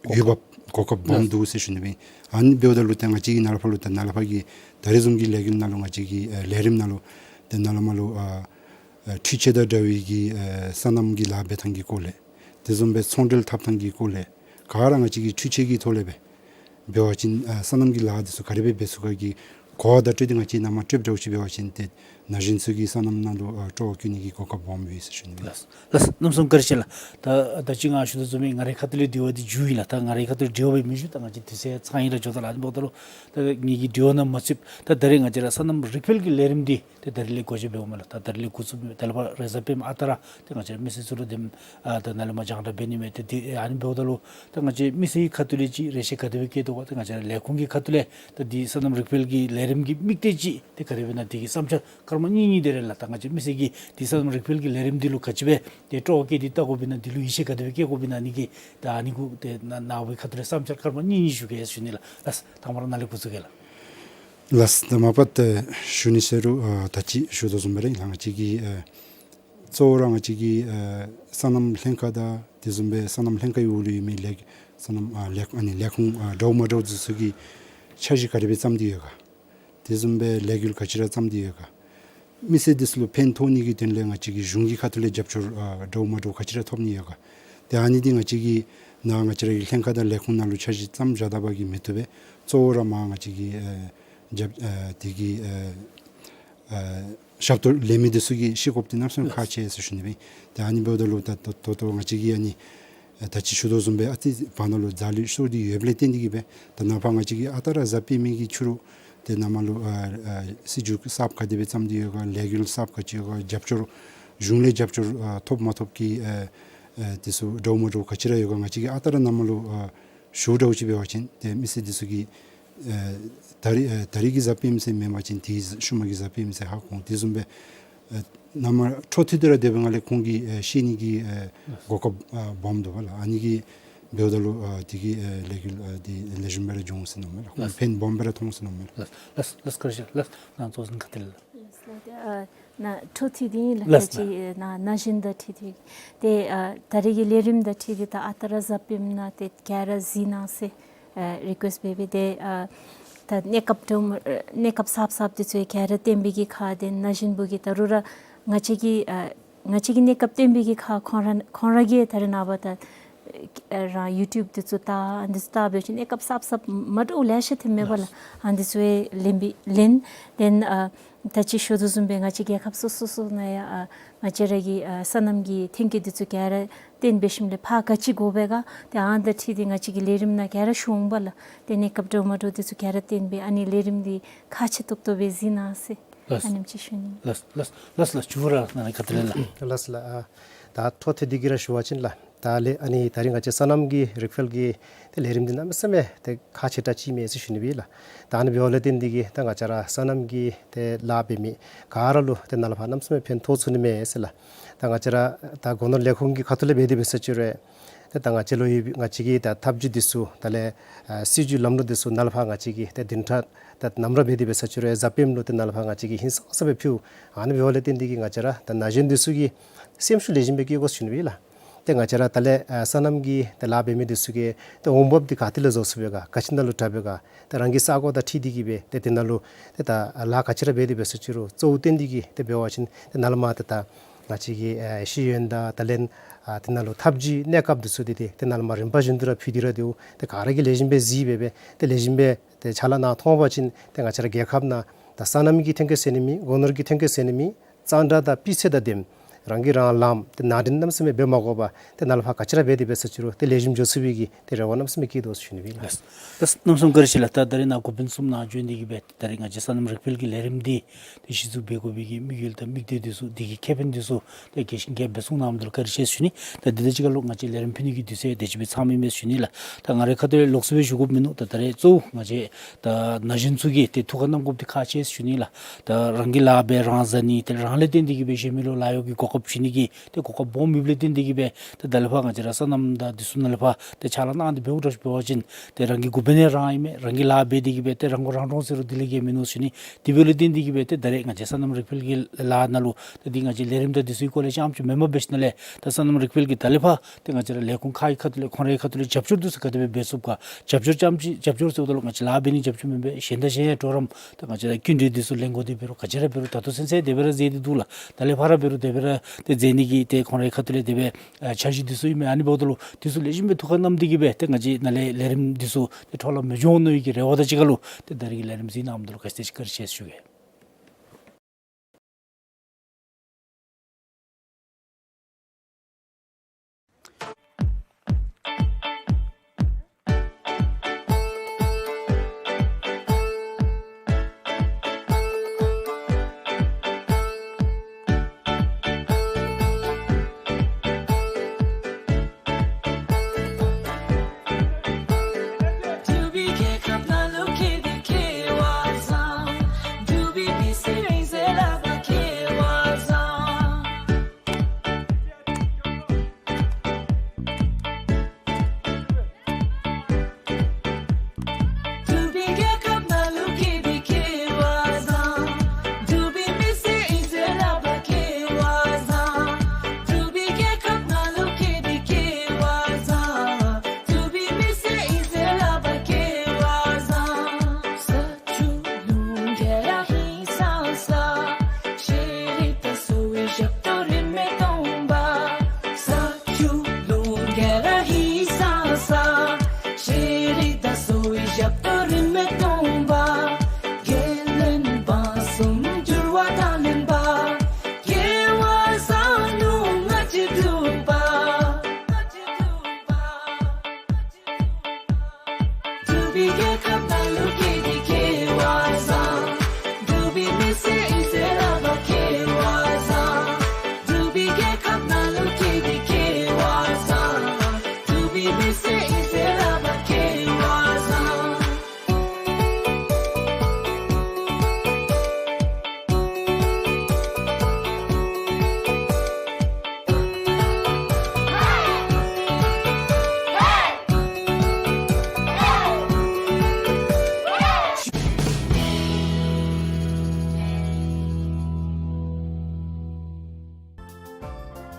ཨ་གོ་འོས་འབབ་གོ་སྐབས་སྦོམ་འདུག་ཟེར་ཞུ་ནི་སྦེ་ཨིན། ཨ་ནི་འབདཝ་ད་ལུ་ཏེ་ང་བཅས་ཀྱི་ནཱ་ལས་ཕར་ལུ་ཏེ་ནཱ་ལས་ཕར་གྱི་ད་རེས་བཟུམ་གྱི་ལས་འགུལ་ནང་ལུ་ང་བཅས་ཀྱི་ཨ་ལས་རིམ་ནང་ལུ་ཏེ་ནཱ་ལས་མར་ལུ་ཨ་ཨ་འཕྲུལ་ཆས་དང་འདྲ་བའི་གི་ཨ་སོ་ནམ་གྱི་ལཱ་འབད་ཐངས་ཀྱི་སྐོར་ལས་དེ་བཟུམ་སྦེ་ཚོང་འབྲེལ་འཐབ་ཐངས་ཀྱི་སྐོར་ལས་ག་ར་ང་བཅས་ཀྱིས་འཕྲུལ་ཆས་ཀྱི་ཐོག་ལས་སྦེ་འབད་བ་ཅིན་ཨ་སོ་ནམ་གྱི་ལཱ་འདི་ཚུ་ག་དེ་སྦེ་འབད་ཚུགས་ག་གི་གོ་བ་དང་སྤྲོད་དེ་ང་བཅས་ནཱ་མར་སྤྲོདཔ་འདྲཝ་ཅིག་འབད་བ་ཅིན་ཏེ་ན་གཞོན་ཚུ་གིས་སོ་ནམ་ནང་ལུ་ཨ་སྤྲོ་བ་སྐྱེ་ནི་གི་གོ་སྐབས་སྦོམ་ཡོད་ཟེར་ཞུ་ནི་ཨིན། ལགས། ལགས། གནམ་མེད་ས་མེད་བཀའ་དྲིན་ཆེ་ལགས། ད་ད་ཅི་ང་ཞུ་དོ་བཟུམ་སྦེ་ང་རའི་ཁ་ཐུག་ལས་དྲི་བ་འདི་མཇུག་ཨིན་ལགས། ད་ང་རའི་ཁ་ཐུག་ལས་དྲི་བ་སྦེ་མི་ཞུ། ད་ང་བཅས་དུས་ཚོད་ཚང་ཡི་ར་འགྱོ་དོ་ལགས། ཨ་ནི་འབདཝ་ད་ལུ་ད་ངེ་གི་དྲི་བ་ནང་མ་ཚུདཔ་ད་ད་རེས་ང་བཅས་ར་སོ་ནམ་རིག་འཕེལ་གྱི་ལས་རིམ་འདི་ཏེ་ད་རིས་ལས་འགོ་འདྲེན་འབདཝ་མས་ལགས། ད་ད་རིས་ལས་འགོ་བཙུགས་མི་ད་ལས་ཕར་རེས་གཟའ་སྤེནམ་ཨ་རྟག་ར་ཏེ་ང་བཅས་ར་མི་སེར་ཚུ་ལུ་དེམ་ཨ་ད་ནཱ་ལས་མར་རྒྱང་བསྒྲགས་འབད་ནི་མས། ཏེ་དེ་ཨ་ནི་འབདཝ་ད་ལུ་ད་ང་བཅས་མི་སེར་གྱི་ཁ་ཐུག་ལས་ཅིག་རེ་ཆེ་ག་དེ་སྦེ་བསྐྱེད་དོ་ག། ཏེ་ང་བཅས་ར་ལས་ཁུངས་ཀྱི་ཁ་ཐུག་ལས་ད་འདི་སོ་ནམ་རིག་འཕེལ་གྱི་ལས་རིམ་གྱི་དམིགས་གཏད་ཅིག་ཏེ་ག་དེ་སྦེ་ཨིན་ན་དེ་གི་བསམ་འཆར་སྐར་མ་གཉིས་གཉིས་དེ་རེ་ལགས། ད་ང་བཅས་མི་སེར་གྱིས་འདི་སོ་ནམ་རིག་འཕེལ་གྱི་ལས་རིམ་འདི་ལུ་ག་ཅི་སྦེ་ཏེ་སྤྲོ་བ་བསྐྱེད་དེ་བལྟ་དགོཔ་ཨིན་ན། འདི་ལུ་ཡིད་ཆེས་ག་དེ་སྦེ་བསྐྱེད་དགོཔ་ཨིན་ན། ཨ་ནི་གི་ད་ཨ་ནི་གུ་ཏེ་ནཱ་ནཱ་བུའི་ཁ་ཐུག་ལས་བསམ་འཆར་སྐར་མ་གཉིས་གཉིས་ཞུ་གེ་ཟེར་ཞུ་ནི་ལགས། ལགས། དང་པ་ར་ནཱ་ལས་འགོ་བཙུགས་གེ་ལགས། ལགས། ད་མ་པ་ཏེ་ཞུ་ནི་ཟེར་རུང་ཨ་ད་ཅི་ཞུ་དོ་བཟུམ་སྦེ་ར་ཨིན་ལགས། ང་བཅས་ཀྱི་ཨ་གཙོ་བོ་ར་ང་བཅས་ཀྱི་ཨ་སོ་ནམ་ལྷན་ཁག་དང་དེ་བཟུམ་སྦེ་སོ་ནམ་ལྷན་ཁག་གི་འོག་ལུ་ཡོད་མི་ལས་སོ་ནམ་ཨ་ལས་ཨ་ནི་ལས་ཁུངས་ཨ་འདྲཝ་མ་འདྲཝ་འདི་ཚུ་གིས་འཆར་གཞི་ག་དེ་སྦེ་བརྩམས་ཏེ་ཡོད་ག། དེ་བཟུམ་སྦེ་ལས་འགུལ་ག་ཅི་ར་བརྩམས་ཏེ་ཡོད་ག། མི་སེར་འདི་ཚུ་ལུ་ཕན་ཐོགས་ནི་གི་དོན་ལས་ང་བཅས་ཀྱི་གཞུང་གི་ཁ་ཐུག་ལས་རྒྱབ་སྐྱོར་ཨ་འདྲཝ་མ་འདྲཝ་ག་ཅི་ར་ཐོབ་ནི་ཡོད་ག། ཏེ་ཨ་ནི་འདི་ང་བཅས་ཀྱིས་ནཱ་ང་བཅས་ར་གི་ལྷན་ཁག་དང་ལས་ཁུངས་ནང་ལུ་འཆར་གཞི་བརྩམས་བཞག་ད་པ་གིས་མི་བཏུབ་པས། གཙོ་བོ་ར་མར་ང་བཅས་ཀྱི་ཨ་རྒྱབ་ཨ་དེ་གི་ཨ་ཨ་ཞབས་ཏོག་ལེན་མི་འདི་ཚུ་གིས་ཤེས་དགོཔ་འདི་གནམ་མེད་ས་མེད་ཁག་ཆེ་ཟེར་ཞུ་ནི་སྦེ། ཏེ་ཨ་ནི་འབདཝ་ད་ལུ་ད་ད་ད་ལྟོ་ང་བཅས་ཀྱིས་ཨ་ནི་ཨ་ད་ཅི་ཞུ་དོ་བཟུམ་སྦེ་ཨ་ཙི་བར་ན་ལུ་རྫ་ལུད་ཤོར་ཏེ་ཡོདཔ་ལས་བརྟེན་ཏེ་གིས་སྦེ་ད་ནཱ་ཕར་ང་བཅས་ཀྱིས་ཨ་རྟག་ར་གཟའ་སྤེན་མི་གི་ཕྱི་རུ་ཏེ་ནཱ་མར་ལུ་ཨ་ཨ་སྲིད་བྱུས་གསརཔ་ག་དེ་སྦེ་བརྩམས་ཏེ་ཡོད་ག། ལས་འགུལ་གསརཔ་ག་ཅི་ཡོད་ག། རྒྱབ་སྐྱོར་གཞུང་ལས་རྒྱབ་སྐྱོར་ཨ་ཐོབ་མ་ཐོབ་ཀྱི་ཨ་ཨ་འདི་ཚུ་འདྲཝ་མ་འདྲཝ་ག་ཅི་ར་ཡོད་ག། ང་བཅས་ཀྱིས་ཨ་རྟག་ར་ནཱ་མར་ལུ་ཨ་ཞུ་འདྲཝ་ཅིག་འབད་བ་ཅིན་ཏེ་མི་སེར་འདི་ཚུ་གིས་ཨ་ད་རིས་ཨ་ད་རིས་ཀྱི་གཟའ་སྤེན་ཟེར་མེན་པ་ཅིན་དེ་ཤུལ་མ་གི་གཟའ་སྤེན་ཟེར་ཧ་གོ་འོང་། དེ་བཟུམ་སྦེ་ཨ་ནཱ་མར་འཕྲོ་མཐུད་དེ་ར་སྡོད་པའི་སྒང་ལས་ཁོང་གིས་ཨ་ཤེས་ནི་གི་ཨ་གོ་སྐབས་ཨ་སྦོམ་འདུག་པ་ལགས། ཨ་ནི་གིས་འབདཝ་ད་ལུ་ཨ་དེ་གིས་ཨ་ལས་འགུལ་ཨ་འདི་ལེགས་ཤོམ་སྦེ་ར་འགྱོ་འོང་ཟེར་མནོཝ་མས་ལགས། ཁོང་ལགས། ཕན་སྦོམ་སྦེ་ར་ཐོགས་འོང་ཟེར་མནོཝ་མས་ལགས། ལགས་ལགས་ལགས། བཀའ་དྲིན་ཆེ་ལགས། ནཱ་གཙོ་འཛིན་ཁ་ཐུག་ལས་ལགས། ལགས་ལགས། ཏེ་ཨ་ནཱ་འཕྲོ་མཐུད་དེ་ཨིན་ལགས། ལགས་ད་ཅི་ལགས། ནཱ་ན་གཞོན་དང་འཁྲིལ་ཏེ་ཏེ་ཨ་ད་རིས་ཀྱི་ལས་རིམ་དང་འཁྲིལ་ཏེ་ད་ཨ་རྟག་ར་གཟའ་སྤེན་ནང་ཏེ་ག་ར་གཟིགས་གནང་ཟེར་ཨ་རི་ཀུ་ཨེསཊ་འབད་སྦེ་ཏེ་ཨ་ད་གནས་སྐབས་འདྲཝ་ཨ་གནས་སྐབས་གསརཔ་གསརཔ་འདི་ཚུ་ག་ར་བཏོན་པའི་གི་ཁར་ཏེ་ན་གཞོན་བུ་གིས་ད་རུང་ར་ང་བཅས་ཀྱི་ཨ་ང་བཅས་ཀྱི་གནས་སྐབས་བཏོན་པའི་གི་ཁར་ཁོང་ར་ཁོང་ར་གིས་ད་རེས་ནངས་པ་ད་ཨ་རང་ཡུ་ཊུབ་འདི་ཚུ་ལྟ་ཨ་འདི་ཚུ་ལྟ་འབད་བ་ཅིན་གནས་སྐབས་གསརཔ་གསརཔ་མ་འདྲཝ་ལེ་ཤ་ཐོནམ་མས་པ་ལགས། ལགས། ཨ་འདི་ཚུ་ཡང་ལེན་པའི་ལེན། ཏེ་ཨ་ད་ཅི་ཞུ་དོ་བཟུམ་སྦེ་ང་བཅས་རྒྱལ་ཁབ་སོ་སོ་སོ་ནང་ཡང་ཨ་ང་བཅས་ར་གི་ཨ་སོ་ནམ་གྱི་ཐོན་སྐྱེད་འདི་ཚུ་ག་ར་བཏོན་འབད་ཞིནམ་ལས་ཕར་ག་ཅི་དགོ་པས་ག། ཏེ་ཨ་ནི་དང་འཁྲིལ་ཏེ་ང་བཅས་ཀྱི་ལས་རིམ་ནང་ག་ར་ཞུགས་འོང་པ་ལགས། ཏེ་གནས་སྐབས་འདྲཝ་མ་འདྲཝ་འདི་ཚུ་ག་ར་བཏོན་སྦེ་ཨ་ནི་ལས་རིམ་འདི་ཁག་ཆེ་ཏོག་ཏོ་སྦེ་གཟིགས་གནང་ཟེར། ལགས། ཨ་ནེམ་ཅིག་ཞུ་ནི། ལགས་ལགས་ལགས་ལགས། ལགས་ལགས། ལགས་ལགས། ཨ་ད་འཕྲོ་མཐུད་དེ་གི་ར་ཞུ་བ་ཅིན་ལགས། ད་ལས་ཨ་ནི་ད་རིས་ང་བཅས་སོ་ནམ་གྱི་རིག་འཕེལ་གྱི་ཏེ་ལས་རིམ་འདི་གནམ་མེད་ས་མེད་ཏེ་ཁག་ཆེ་དྲགས་ཅིག་མས་ཟེར་ཞུ་ནི་སྦེ་ལགས། ད་ཨ་ནི་འབདཝ་ལས་བརྟེན་ཏེ་གིས་ད་ང་བཅས་ར་སོ་ནམ་གྱི་ཏེ་ལཱ་འབད་མི་ག་ར་ལུ་ཏེ་ནཱ་ལས་ཕར་གནམ་མེད་ས་མེད་ཕན་ཐོགས་ཚུགས་ནི་མས་ཟེར་ལགས། ད་ང་བཅས་ར་ད་སྒོ་ནོར་ལས་ཁུངས་ཀྱི་ཁ་ཐུག་ལས་འབད་དེ་འབད་ས་ཅིག་རུང་ཏེ་ད་ང་བཅས་ལུ་ཡོད་ང་བཅས་ཀྱི་ད་ཐབས་བྱུས་འདི་ཚུ་ད་ལས་ཨ་སྲིད་བྱུས་ལམ་ལུགས་འདི་ཚུ་ནཱ་ལས་ཕར་ང་བཅས་ཀྱིས་ཏེ་བདུན་ཕྲག་ད་ནམ་ར་འབད་དེ་འབད་ས་ཅིག་རུང་གཟའ་སྤེནམ་ལུ་ཏེ་ནཱ་ལས་ཕར་ང་བཅས་ཀྱིས་ཧིང་སངས་ས་སྦེ་ཕུལཝ། ཨ་ནི་འབདཝ་ལས་བརྟེན་ཏེ་གིས་ང་བཅས་ར་ད་ན་གཞོན་འདི་ཚུ་གིས་སེམས་ཤུགས་ལེགས་ཤོམ་སྦེ་བསྐྱེད་དགོ་ཟེར་ཞུ་ནི་སྦེ་ལགས། ཏེ་ང་བཅས་ར་ད་ལས་ཨ་སོ་ནམ་གྱི་ཏེ་ལཱ་འབད་མི་འདི་ཚུ་གིས་ཏེ་འོང་འབབ་འདི་ག་ཏེ་ལས་བཟོ་ཚུགས་པས་ག། ག་ཅི་ནང་ལུ་དྲག་པས་ག། ཏེ་རང་གི་ས་གོ་དང་འཁྲིལ་ཏེ་གིས་སྦེ་ཏེ་དེ་ནང་ལུ་ཏེ་ད་ལཱ་ག་ཅི་ར་འབད་དེ་འབད་ས་ཅིག་རུང་གཙོ་བོ་བཏོན་ཏེ་གིས་ཏེ་འབད་བ་ཅིན་ཏེ་ནཱ་ལས་མར་ཏེ་ད་ ང་བཅས་ཀྱི་ཨ་ཤེས་ཡོན་དང་ད་ལན་ཨ་དེ་ནང་ལུ་ཐབས་ཇུས་གནས་སྐབས་འདི་ཚུ་འདི་ཏེ་དེ་ནང་ལུ་མ་རིམ་པ་བཞིན་དུ་ར་ཕུལ་ཏེ་ར་འདུག། ཏེ་ག་ར་གིས་ལེགས་ཤོམ་སྦེ་གཟིགས་སྦེ་སྦེ་ཏེ་ལེགས་ཤོམ་སྦེ་ཏེ་ཕྱག་ལཱ་གནང་མཐོང་པ་ཅིན་ཏེ་ང་བཅས་ར་རྒྱལ་ཁབ་ནང་ད་སོ་ནམ་གྱི་ཐོན་སྐྱེད་ཟེར་ནི་མེད། སྒོ་ནོར་གྱི་ཐོན་སྐྱེད་ཟེར་ནི་མེད། གཙང་སྦྲ་དང་སྤུས་ཚད་དང་ལྡནམ་རང་གིས་རང་ལངམ་ཏེ་ནང་འདྲེན་གནམ་མེད་ས་མེད་འབད་མ་དགོ་པར་ཏེ་ནཱ་ལས་ཕར་ག་ཅི་ར་འབད་དེ་འབད་ས་ཅི་རུང་ཏེ་ལེགས་ཤོམ་འགྱོ་ཚུགས་པའི་གི་ཏེ་རེ་བ་གནམ་མེད་ས་མེད་བསྐྱེད་དོ་ཟེར་ཞུ་ནི་སྦེ་ཨིན་ལགས། ལགས། ད་རྣམ་གསུམ་བཀའ་དྲིན་ཆེ་ལགས། ད་ད་རེས་ནཱ་འགོ་དཔོན་གསུམ་ནཱ་བྱོན་ཏེ་གིས་སྦེ་ད་རེས་ང་བཅས་སོ་ནམ་རིག་འཕེལ་གྱི་ལས་རིམ་འདི་ཏེ་གཞི་བཙུགས་འབད་དགོ་པའི་གི་དམིགས་ཡུལ་དང་དམིགས་གཏད་འདི་ཚུ་དེ་གི་ཁེ་ཕན་འདི་ཚུ་ཏེ་རྒྱས་ཤིང་རྒྱས་པ་སྦེ་གསུང་གནང་མི་འདི་ལུ་བཀའ་དྲིན་ཆེ་ཟེར་ཞུ་ནི། ད་འདི་དང་གཅིག་ཁར་ལུ་ང་བཅས་ལས་རིམ་ཕུལ་ནི་གི་དུས་ཚོད་དེ་ཅིག་སྦེ་ཚང་མི་མས་ཟེར་ཞུ་ནི་ལགས། ད་ང་རའི་ཁ་ཐུག་ལས་ལོགས་སུ་སྦེ་ཞུ་དགོཔ་མིན་ནུག། ད་ད་རེས་གཙོ་བོ་ང་བཅས་ད་ན་གཞོན་ཚུ་གིས་ཏེ་ཐུགས་ཁར་བསྣམ་དགོཔ་འདི་ཁག་ཆེ་ཟེར་ཞུ་ནི་ལགས། ད་རང་གིས་ལཱ་འབད་རང་ཟ་ནི་ཏེ་རང་ལས་བརྟེན་ཏེ་གིས་སྦེ་གཞན་མི་ལུ་ལཱ་གཡོག་གི་གོ་སྐབས་བྱིན་ནི་གི་ཏེ་གོ་སྐབས་སྦོམ་ཡོདཔ་ལས་བརྟེན་ཏེ་གིས་སྦེ་ཏེ་ད་ལས་ཕར་ང་བཅས་ར་སོ་ནམ་དང་འདི་ཚུ་ནང་ལས་ཕར་ཏེ་ཕྱག་ལཱ་གནང་སྟེ་འབདཝ་འདྲཝ་ཅིག་འབད་བ་ཅིན་ཏེ་རང་གི་འགོ་དཔོན་ཡང་རང་ཨིན་མས། རང་གིས་ལཱ་འབད་དེ་གིས་སྦེ་ཏེ་རང་མགོ་རང་འདྲོངས་ཟེར་རུང་དེ་ལས་བརྒལ་མིན་ནུག་ཟེར་ཞུ་ནི། དེ་འབདཝ་ལས་བརྟེན་ཏེ་གིས་སྦེ་ཏེ་ད་རེས་ང་བཅས་སོ་ནམ་རིག་འཕེལ་གྱི་ལཱ་ནང་ལུ་ཏེ་འདི་ང་བཅས་ལས་རིམ་དང་འདི་ཚུ་གི་སྐོར་ལས་རྐྱངམ་ཅིག་མེན་པར་འབད་ཞིནམ་ལས་ད་སོ་ནམ་རིག་འཕེལ་གྱིས་ད་ལས་ཕར་ཏེ་ང་བཅས་ར་ལས་ཁུངས་ཁག་གི་ཁ་ཐུག་ལས་ཁོང་རའི་ཁ་ཐུག་ལས་རྒྱབ་སྐྱོར་འདི་ཚུ་ག་དེ་སྦེ་འབད་ཚུགསཔ་ག། རྒྱབ་སྐྱོར་རྐྱངམ་ཅིག་རྒྱབ་སྐྱོར་ཟེརཝ་ད་ལུ་ང་བཅས་ལཱ་འབད་ནི་རྒྱབ་སྐྱོར་མེན་པས། གཞན་དང་གཞན་ཡང་གྲོགས་རམ་ད་ང་བཅས་ར་སྐྱིན་འགྲུལ་འདི་ཚུ་ལེན་དགོ་དེ་འབད་རུང་ག་ཅི་ར་འབད་རུང་ད་ལྟོ་ཚུན་ཚོད་དེ་སྦེ་ར་མཛད་དེ་འདུག་ལགས། ད་ལས་ཕར་ར་འབད་རུང་དེ་སྦེ་ར་ཏེ་མཛད་ནི་གི་ཏེ་ཁོང་རའི་ཁ་ཐུག་ལས་དེ་སྦེ་ཨ་འཆར་གཞི་འདི་ཚུ་ཨིན་མས། ཨ་ནི་འབདཝ་ད་ལུ་འདི་ཚུ་ལེགས་ཤོམ་སྦེ་ཐུགས་ཁར་བསྣམས་ཏེ་གིས་སྦེ་ཏེ་ང་བཅས་ནཱ་ལས་ལས་རིམ་འདི་ཚུ་ཏེ་འཕྲོ་བརླག་མི་འགྱོ་ནི་གི་རེ་བ་དང་གཅིག་ཁར་ལུ་ཏེ་ད་རེས་ཀྱི་ལས་རིམ་གཟིགས་གནང་མི་འདི་ལུ་ག་ཅི་ཏེ་བཀའ་དྲིན་ཆེ་ཟེར་ཞུ་གེ།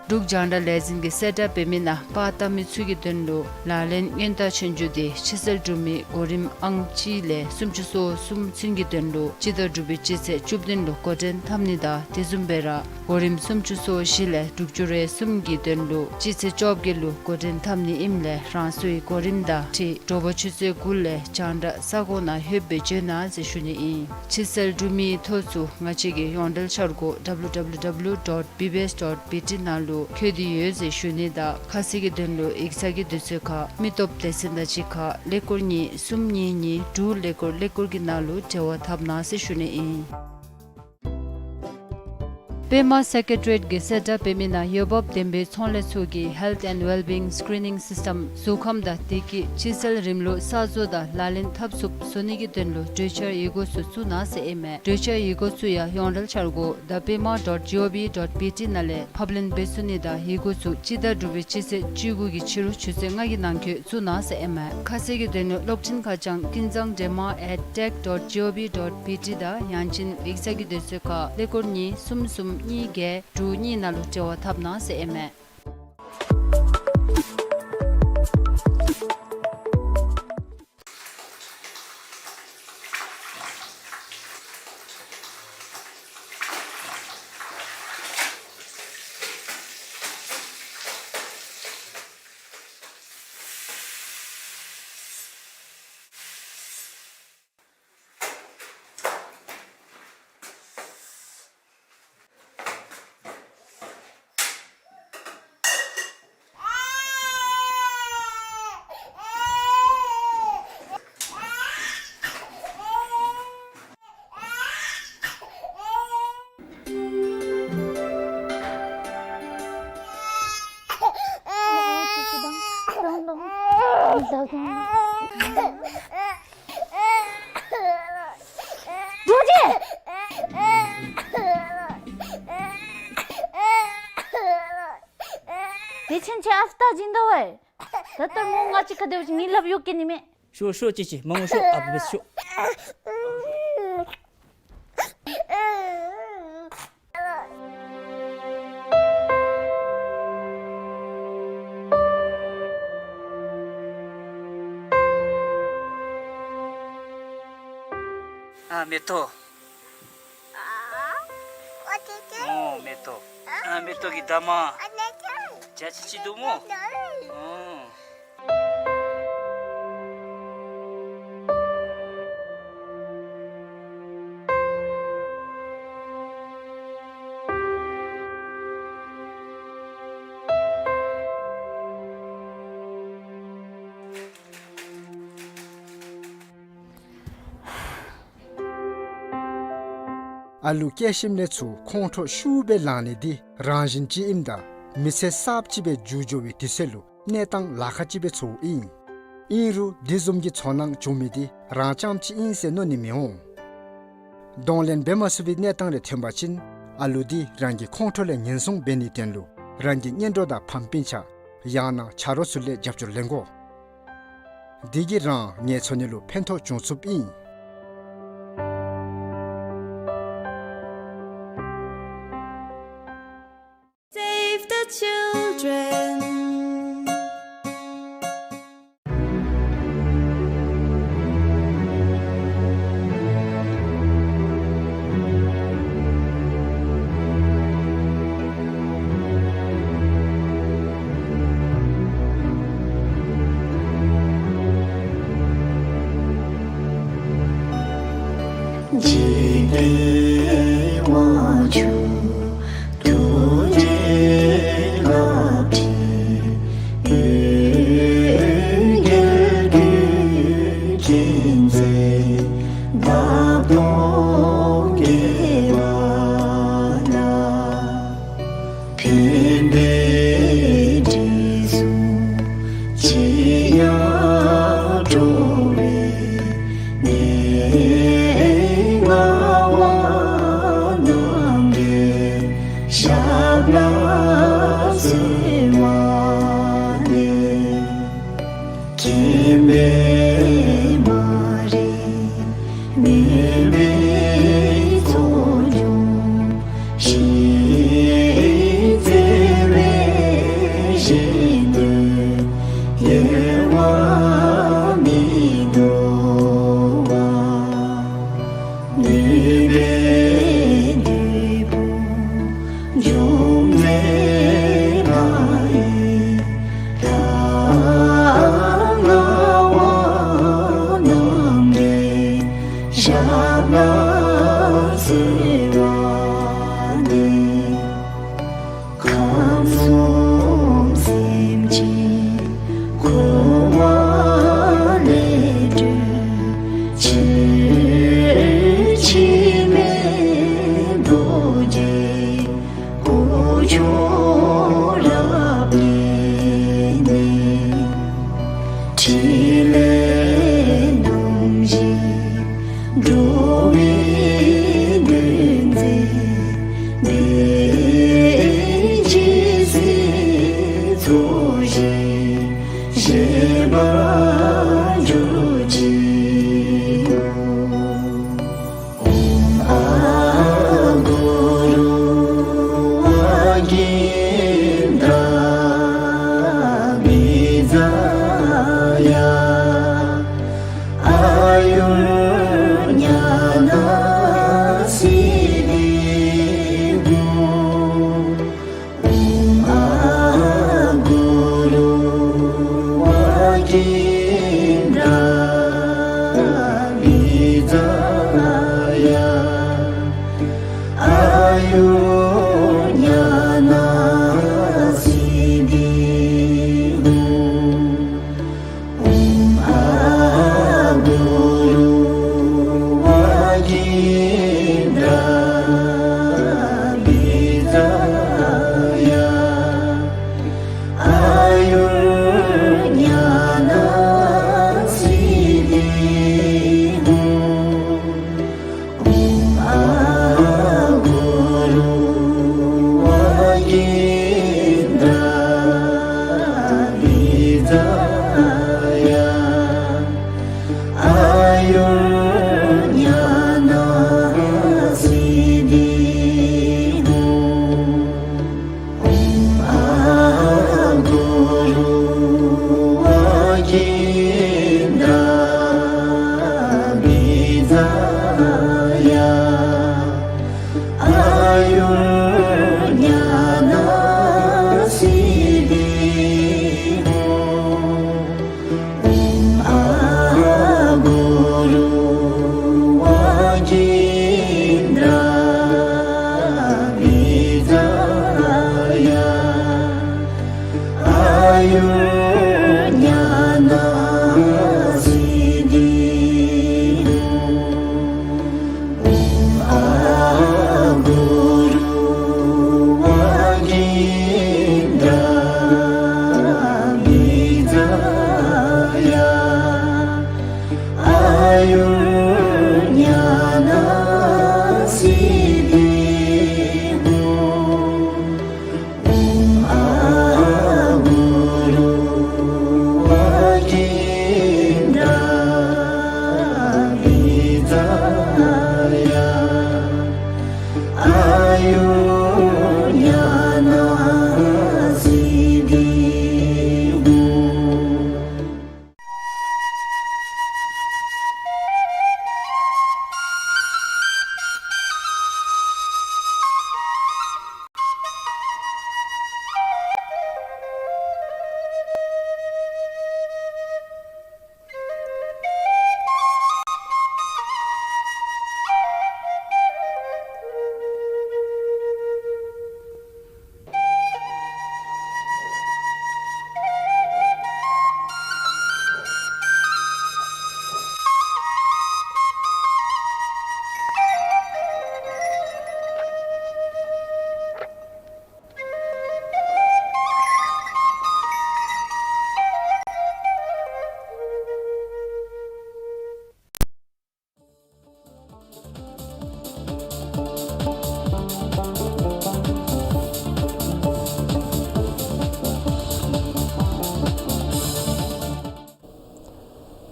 འབྲུག་རྒྱང་བསྒྲགས་ལས་འཛིན་གྱིས་གསལ་བསྒྲགས་འབད་མི་ནང་པར་བཏབ་མི་ཚུ་གི་དོན་ལུ་ལག་ལེན་སྔོན་བརྡ་ཆོས་རྒྱུགས་འདི་ཕྱི་གསལ་འབྲུག་མི་གོ་རིམ་ཨང་གཅིག་ལས་སུམ་ཅུ་སོ་གསུམ་ཚུན་གྱི་དོན་ལུ་སྤྱི་ཟླ་དྲུག་པའི་སྤྱི་ཚེས་བཅུ་བདུན་ལུ་འགོ་འདྲེན་འཐབ་ནི་དང་དེ་བཟུམ་སྦེ་ར་གོ་རིམ་སུམ་ཅུ་སོ་བཞི་ལས་དྲུག་ཅུ་རེ་གསུམ་གྱི་དོན་ལུ་སྤྱི་ཚེས་བཅོ་བརྒྱད་ལུ་འགོ་འདྲེན་འཐབ་ནི་ཨིནམ་ལས་རང་སོའི་གོ་རིམ་དང་འཁྲིལ་དྲོ་པ་ཆུ་ཚོད་དགུ་ལས་རྒྱང་བསྒྲགས་ས་གོ་ནང་ལྷོད་སྦེ་འབྱོན་གནང་ཟེར་ཞུ་ནི་ཨིན། ཕྱི་གསལ་འབྲུག་མིའི་ཐོ་ཚུ་ང་བཅས་ཀྱི་ཡོངས་འབྲེལ་འཆར་སྒོ་W W W dot B B S dot B T ནང་ལུ་བཀོད་དེ་ཡོད་ཟེར་ཞུ་ནི་དང་ཁ་གསལ་གྱི་དོན་ལུ་ཡིག་ཚང་གི་དུས་ཚོད་ཁར་མི་སྟོབས་སྡེ་ཚན་དང་གཅིག་ཁར་ཀླད་ཀོར་གཉིས་གསུམ་གཉིས་གཉིས་དྲུག་ཀླད་ཀོར་ཀླད་ཀོར་གྱི་ནང་ལུ་འབྲེལ་བ་འཐབ་གནང་ཟེར་ཞུ་ནི་ཨིན། པདྨ་སེ་ཀེ་ཊི་རི་ཡེཊ་ཀྱིས་གསལ་བསྒྲགས་འབད་མི་ནང་འོས་འབབ་ལྡན་པའི་ཚོང་ལས་ཚུ་གི་Health and Wellbeing Screening System གཟུགས་ཁམས་དང་བདེ་སྐྱིད་ཕྱི་གསལ་རིམ་ལུགས་གསར་བཟོ་དང་ལག་ལེན་འཐབ་ཚུགསཔ་བཟོ་ནི་གི་དོན་ལུ་གྲོས་འཆར་ཡི་གུ་ཚུ་བཙུགས་གནང་ཟེར་ཨིན་མས། གྲོས་འཆར་ཡི་གུ་ཚུ་ཡང་ཡོངས་འབྲེལ་འཆར་སྒོ་the pema dot gov dot B T ནང་ལས་ཕབ་ལེན་འབད་ཚུགས་ནི་དང་ཡི་གུ་ཚུ་སྤྱི་ཟླ་དྲུག་པའི་སྤྱི་ཚེས་བཅུ་དགུ་གི་ཕྱི་རུ་ཆུ་ཚོད་ལྔ་གི་ནང་འཁོད་བཙུགས་གནང་ཟེར་ཨིན་མས། ཁ་གསལ་གྱི་དོན་ལུ་གློག་འཕྲིན་ཁ་བྱང་ཀུན་བཟང་འདྲེས་མ་at tech dot gov dot B T དང་ཡང་ཅིན་ཡིག་ཚང་གི་དུས་ཚོད་ཁར་ཀླད་ཀོར་གཉིས་གསུམ་གསུམ་གཉིས་བརྒྱད་དྲུག་གཉིས་ནང་ལུ་འབྲེལ་བ་འཐབ་གནང་ཟེར་ཨིན་མས། རྡོ་རྗེ། དེ་ཕྱིན་ཆད་ཨ་རྟག་བྱིན་དོ་བས། ད་ལྟར་མོ་ང་གཅིག་ཁར་སྡོད་ཅིག་ངེའི་ལགཔ་གཡུག་གེ་ནི་མས། ཤོག་ཤོག་ཅི་ཅི་མ་ངུ་ཤོག། ཨ་བུ་བས་ཤོག། ཨ་མེ་ཏོག། ཨོ་མེ་ཏོག། ཨ་མེ་ཏོག་གི་འདབ་མ། བྱ་ཅི་ཅི་འདུག་སྨོ། ཨོ། ཨ་ལུ་སྐྱེས་ཞིནམ་ལས་ཚུར་ཁོང་ཁྲོ་ཤུགས་སྦེ་ལངས་ནི་འདི་རང་བཞིན་ཅིག་ཨིནམ་ད་མི་ཚེ་གསརཔ་ཅིག་སྦེ་འགྱུར་འགྱོ་བའི་དུས་ཚོད་ལུ་གནས་སྟངས་ལཱ་ཁག་ཅིག་སྦེ་ཚོརཝ་ཨིན། ཨིན་རུང་འདི་བཟུམ་གྱི་ཚོར་སྣང་བྱུང་མི་འདི་རང་རྐྱངམ་ཅིག་ཨིན་ཟེར་མནོ་ནི་མི་འོང་། གདོང་ལེན་འབད་མ་ཚུགས་པའི་གནས་སྟངས་རེ་ཐོན་པ་ཅིན་ཨ་ལུ་འདི་རང་གི་ཁོང་ཁྲོ་ལས་ཉེན་སྲུང་འབད་ནིའི་དོན་ལུ་རང་གི་གཉེན་གྲོགས་དང་ཕམ་སྤུན་ཆ་ཡང་ན་ཆ་རོགས་ཚུ་ལས་རྒྱབ་སྐྱོར་ལེན་དགོ། དེ་གིས་ར་ངལ་འཚོ་ནི་ལུ་ཕན་ཐོགས་འབྱུང་ཚུགསཔ་ཨིན། Save the children.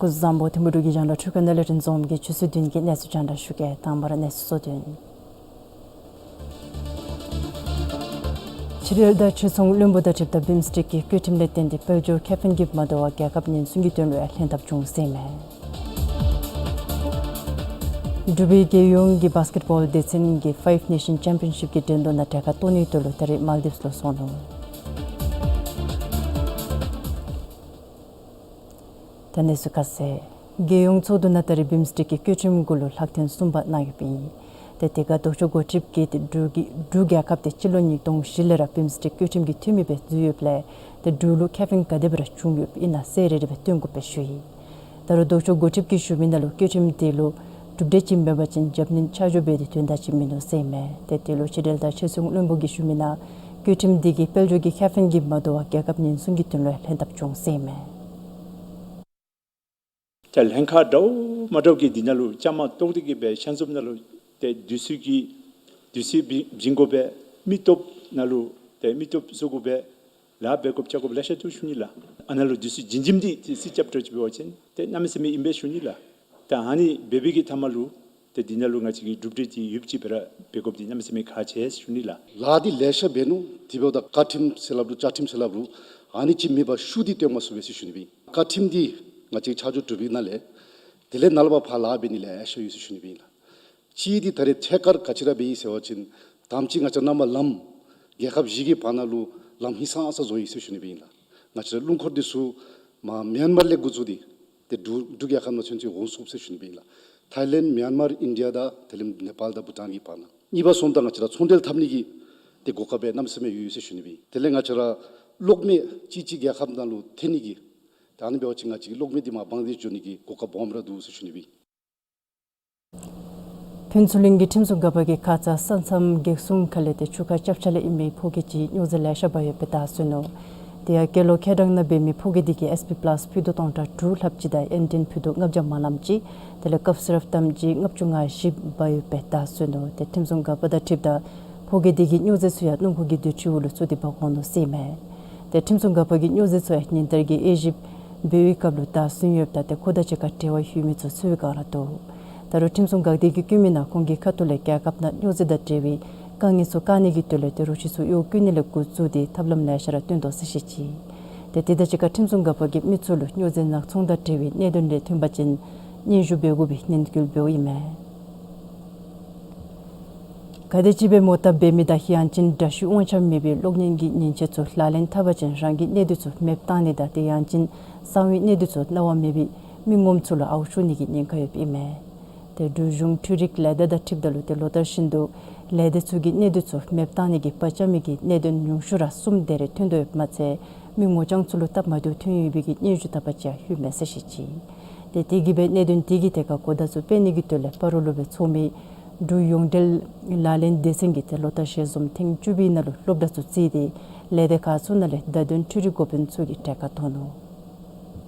སྐུ་གཟུགས་བཟང་པོ། ཐིམ་ཕུག་འབྲུག་གི་རྒྱང་བསྒྲགས་འཕྲུལ་ཁང་ནས་ལས་རིམ་འཛོམས་ཀྱིས་ཆུ་ཚོད་བདུན་གྱི་གནས་ཚུལ་རྒྱང་བསྒྲགས་ཞུ་གེ། དང་པ་ར་གནས་ཚུལ་གཙོ་དོན། ཕྱི་འབྲེལ་དང་ཕྱི་ཚོང་བློན་པོ་དང་འཁྲིལཝ་ད་བིམ་སི་ཊེག་གི་བཀོད་ཁྲིམས་ལས་བརྟེན་ཏེ་དཔལ་འབྱོར་ཁེ་ཕན་གྱིས་མ་དོ་བར་རྒྱལ་ཁབ་ཉེན་སྲུང་གི་དོན་ལུ་ཡང་ལྷན་ཐབས་བྱུང་ཟེར་མས། འབྲུག་པའི་རྒྱལ་ཡོངས་ཀྱི་བཱསི་ཀེཊ་བཱོལ་སྡེ་ཚན་གྱིས་ཕའིབ་ནེ་ཤཱན་ཅེམ་པི་ཡོན་ཤིབ་ཀྱི་འགྲན་བསྡུར་ནང་གྲལ་ཁར་གཏོགས་ནིའི་དོན་ལུ་ད་རིས་མཱལ་ཌིབས་ལུ་སོང་ནུག། ད་གནས་ཚུལ་ཁ་གསལ། རྒྱལ་ཡོངས་ཚོགས་འདུ་ནང་ད་རིས་བིམ་སི་ཊེག་གི་བཀོད་ཁྲིམས་གུ་ལུ་ལྷག་དོན་གསུམ་པ་གནང་ཡོདཔ་ཨིན། ཏེ་དེ་ཁར་ལྡོག་ཕྱོགས་འགོ་ཁྲིདཔ་གིས་ཏེ་འབྲུག་གི་འབྲུག་རྒྱལ་ཁབ་དེ་སྤྱི་ལོ་ཉིས་སྟོང་བཞི་ལས་ར་བིམ་སི་ཊེག་བཀོད་ཁྲིམས་ཀྱི་འཐུས་མི་སྦེ་འཛུལ་ཡོདཔ་ལས་ཏེ་འབྲུག་ལུ་ཁེ་ཕན་ག་དེ་སྦེ་ར་བྱུང་ཡོདཔ་ཨིན་ན་གསལ་རི་རི་སྦེ་སྟོན་དགོ་པས་ཞུ་ཡི། ད་རུང་ལྡོག་ཕྱོགས་འགོ་ཁྲིདཔ་གིས་ཞུ་མི་ནང་ལུ་བཀོད་ཁྲིམས་དེ་ལུ་གྲུབ་འབྲས་ཅིག་མེད་པ་ཅིན་རྒྱབ་གནོན་ཆ་འཇོག་འབད་དེ་དོན་དག་ཅིག་མིན་ནུག་ཟེར་མས། ཏེ་དེ་ལུ་ཕྱི་འབྲེལ་དང་ཕྱི་ཚོང་བློན་པོ་གིས་ཞུ་མི་ནང་བཀོད་ཁྲིམས་དེ་གིས་དཔལ་འབྱོར་གྱི་ཁེ་ཕན་གྱིས་མ་དོ་བར་རྒྱལ་ཁབ་ཉེན་སྲུང་གི་དོན་ལུ་ལྷན་ཐབས་བྱུང་ཟེར་མས། ཏེ་ལྷན་ཁག་འདྲཝ་མ་འདྲཝ་གིས་འདི་ནང་ལུ་བཅའ་མར་གཏོགས་ཏེ་གིས་སྦེ་ཤན་ཟུར་ནང་ལུ་ཏེ་དུས་ཚོད་ཀྱི་དུས་ཚོད་བྱིན་དགོ་པས། མི་སྟོབས་ནང་ལུ་ཏེ་མི་སྟོབས་བཟོ་དགོ་པས། ལཱ་འབད་དགོཔ་བཅའ་དགོཔ་ལེ་ཤ་འདུག་ཞུ་ནི་ལགས། ཨ་ནཱ་ལུ་དུས་ཚོད་བྱིན་བྱིནམ་འདི་ཏེ་སྲིད་སྐྱོང་གྲོས་ཅིག་འབད་བ་ཅིན་ཏེ་གནམ་མེད་ས་མེད་ཨིན་པས་ཞུ་ནི་ལགས། ད་ཨ་ནི་འབད་བའི་གི་མཐའ་མ་ལུ་ཏེ་འདི་ནང་ལུ་ང་བཅས་ཀྱིས་གྲུབ་འབྲས་ཅིག་ཡོདཔ་ཅིག་སྦེ་ར་འབད་དགོཔ་འདི་གནམ་མེད་ས་མེད་ཁག་ཆེ་ཞུ་ནི་ལགས། ལཱ་འདི་ལེ་ཤ་འབད་ནུག། དེ་འབདཝ་ད་བཀའ་ཁྲིམས་ཟེར་སླབ་རུང་བཅའ་ཁྲིམས་ཟེར་སླབ་རུང་ཨ་ནི་ཅིག་མེད་པར་ཤུགས་འདི་སྟོན་མ་ཚུགས་པས་ཟེར་ཞུ་ནི་སྦེ། བཀའ་ཁྲིམས་འདི་ང་བཅས་ཆ་འཇོག་གྲུབ་པའི་ནང་ལས་དེ་ལས་ནཱ་ལས་ཕར་ལཱ་འབད་ནི་ལེ་ཤ་ཡོད་ཟེར་ཞུ་ནི་སྦེ་ཨིན་ལགས། གཅིག་འདི་ད་རེས་ཐད་ཀར་ག་ཅི་ར་འབད་ཡི་ཟེར་བ་ཅིན་དང་པ་ཅིག་ང་བཅས་ར་ནང་པ་ལམ་རྒྱལ་ཁབ་བཞི་གི་བར་ན་ལུ་ལམ་ཧིང་སངས་ས་བཟོ་ཡི་ཟེར་ཞུ་ནི་སྦེ་ཨིན་ལགས། ང་བཅས་ར་རླུང་འཁོར་འདི་ཚུ་མར་མིའན་མར་ལས་འགོ་བཙུགས་ཏེ་ཏེ་འབྲུག་འབྲུག་རྒྱལ་ཁབ་ནང་ཚུན་ཚོད་འོང་ཚུགས་ཟེར་ཞུ་ནི་སྦེ་ཨིན་ལགས། ཐའི་ལེནཌ་མིའན་མར་ཨིན་ཌི་ཡ་དང་དེ་ལས་ནེ་པཱལ་དང་བྷུ་ཊཱན་གྱི་བར་ན། གཉིས་པ་སོངམ་ད་ང་བཅས་ར་ཚོང་འབྲེལ་འཐབ་ནི་གི་ཏེ་གོ་སྐབས་སྦེ་གནམ་མེད་ས་མེད་ཡོད་ཡོད་ཟེར་ཞུ་ནི་སྦེ་ཨིན། དེ་ལས་ང་བཅས་ར་གློག་མེ་གཅིག་གཅིག་རྒྱལ་ཁབ་ནང་ལུ་ཐོན་ནི་གི་ད་ཨ་ནི་འབད་བ་ཅིན་ང་བཅས་ཀྱི་གློག་མེ་འདི་མར་དབང་འདི་འགྱོ་ནི་གི་གོ་སྐབས་སྦོམ་ར་འདུག་ཟེར་ཞུ་ནི་སྦེ་ཨིན། ཕུན་ཚོགས་གླིང་གི་ཁྲིམས་སྲུང་འགག་པ་གིས་ཁ་ཙ་ས་མཚམས་གེགས་སྲུང་ཁ་ལས་ཏེ་ཆུ་ཁ་ཆབ་ཆ་ལས་ཨིན་པའི་ཕོ་སྐྱེས་ཅིག་སྨྱོ་རྫས་ལེ་ཤ་འབག་ཡོདཔ་སྦེ་བདའ་ཟུན་ནུག། དེ་ཡང་སྐྱེས་ལོ་ཁལ་གྲངས་ནང་འབད་མི་ཕོ་སྐྱེས་དེ་གིས་ཨེས་པི་པ་ལཱས་ཕུད་རྡོག་སྟོང་ཕྲག་དྲུག་ལྷགཔ་ཅིག་དང་ཨེན་ཊེན་ཕུད་རྡོག་ལྔ་བརྒྱ་མ་ལངམ་ཅིག་དེ་ལས་ཀབ་སི་རབ་ཏམ་ཅིག་ལྔ་བཅུ་ང་བཞི་འབག་ཡོདཔ་སྦེ་བདའ་ཟུན་ནུག། ཏེ་ཁྲིམས་སྲུང་འགག་པ་དང་འཁྲིལཝ་ད་ཕོ་སྐྱེས་དེ་གིས་སྨྱོ་རྫས་ཚུ་ཡང་སྣུམ་འཁོར་གྱི་སྡོད་ཁྲིའུ་ལུ་བཙུགས་ཏེ་འབག་འོང་ནུག་ཟེར་མས། ཏེ་ཁྲིམས་སྲུང་འགག་པ་གིས་སྨྱོ་རྫས་ཚུ་ཡང་ཉིན་ལྟར་གྱི་དབྱེ་ཞིབ་འབད་བའི་སྐབས་ལུ་བདའ་ཟུན་ཡོདཔ་ད་ཏེ་ཁོ་དང་གཅིག་ཁར་འབྲེལ་བ་ཡོད་མི་ཚུ་འཚོལ་བའི་བསྒང་ར་འདུག། ད་རུང་ཁྲིམས་སྲུང་འགག་སྡེ་གིས་བཀོད་མི་ནང་ཁོང་གི་ཁ་ཐུག་ལས་རྒྱལ་ཁབ་ནང་སྨྱོ་རྫས་དང་འབྲེལ་བའི་དཀའ་ངལ་ཚུ་བཀག་ནི་གི་དོན་ལས་ཏེ་རོ་ཁྱི་ཚུ་གཡོག་བཀོལ་ནི་ལས་འགོ་བཙུགས་ཏེ་ཐབས་ལམ་ལེ་ཤ་ར་སྟོན་དོ་ཟེར་བཤད་ཅི། ཏེ་དེ་དང་གཅིག་ཁར་ཁྲིམས་སྲུང་འགག་པ་གིས་མི་ཚུ་ལུ་སྨྱོ་རྫས་ནག་ཚོང་དང་འབྲེལ་བའི་གནད་དོན་རེ་ཐོན་པ་ཅིན་སྙན་ཞུ་འབད་དགོ་པའི་ནན་སྐུལ་འབདཝ་ཨིན་མས། ག་དེམ་ཅིག་སྦེ་མོ་བཏབ་འབད་མི་དང་ཡང་ཅིན་འདྲ་བཤུས་དབང་ཆ་མེད་པའི་གློག་བརྙན་གྱི་མཉེན་ཆས་ཚུ་ལག་ལེན་འཐབ་པ་ཅིན་རང་གི་གནས་སྡུད་ཚུ་མེདཔ་བཏང་ནི་དང་དེ་ཡང་ཅིན་གསང་བའི་གནས་སྡུད་ཚུ་གནང་བ་མེད་པའི་མི་ངོམ་ཚུ་ལུ་ཨརཝ་ཤོར་ནི་གི་ཉེན་ཁ་ཡོདཔ་ཨིན་མས། ཏེ་འབྲུག་གཞུང་འཕྲུལ་རིག་ལས་སྡེ་དང་འཁྲིལཝ་ད་ལུ་ཏེ་ལོ་ལྟར་བཞིན་དུ་ལས་སྡེ་ཚུ་གི་གནས་སྡུད་ཚུ་མེདཔ་བཏང་ནི་གི་པར་རྐྱབ་མི་གི་གནད་དོན་ཉུང་ཤོས་ར་གསུམ་དེ་རེ་ཐོན་དོ་ཡོདཔ་མ་ཚད་ མི་ངོ་རྐྱང་ཚུ་ལུ་སྟབས་མ་བདེཝ་ཐོན་ཡོད་པའི་གི་སྙན་ཞུ་དག་པ་ཅིག་ཡང་ལྷོད་མས་ཟེར་བཤད་ཅི། ཏེ་དེ་གིས་སྦེ་གནད་དོན་དེ་གི་ཐད་ཁར་གོ་བརྡ་ཚུ་སྤེལ་ནི་གི་དོན་ལས་སྤ་རོ་ལུ་སྦེ་ཚོགས་མི་འབྲུག་ཡོངས་འབྲེལ་ལག་ལེན་སྡེ་ཚན་གྱིས་ཏེ་ལོ་བསྟར་ཞལ་འཛོམས་ཐེངས་བཅུ་པའི་ནང་ལུ་སློབ་གྲྭ་ཚུ་བརྩིས་ཏེ་ལས་སྡེ་ཁག་ཚུ་ནང་ལས་བརྡ་དོན་འཕྲུལ་རིག་འགོ་དཔོན་ཚུ་གིས་གྲལ་ཁར་གཏོགས་ནུག།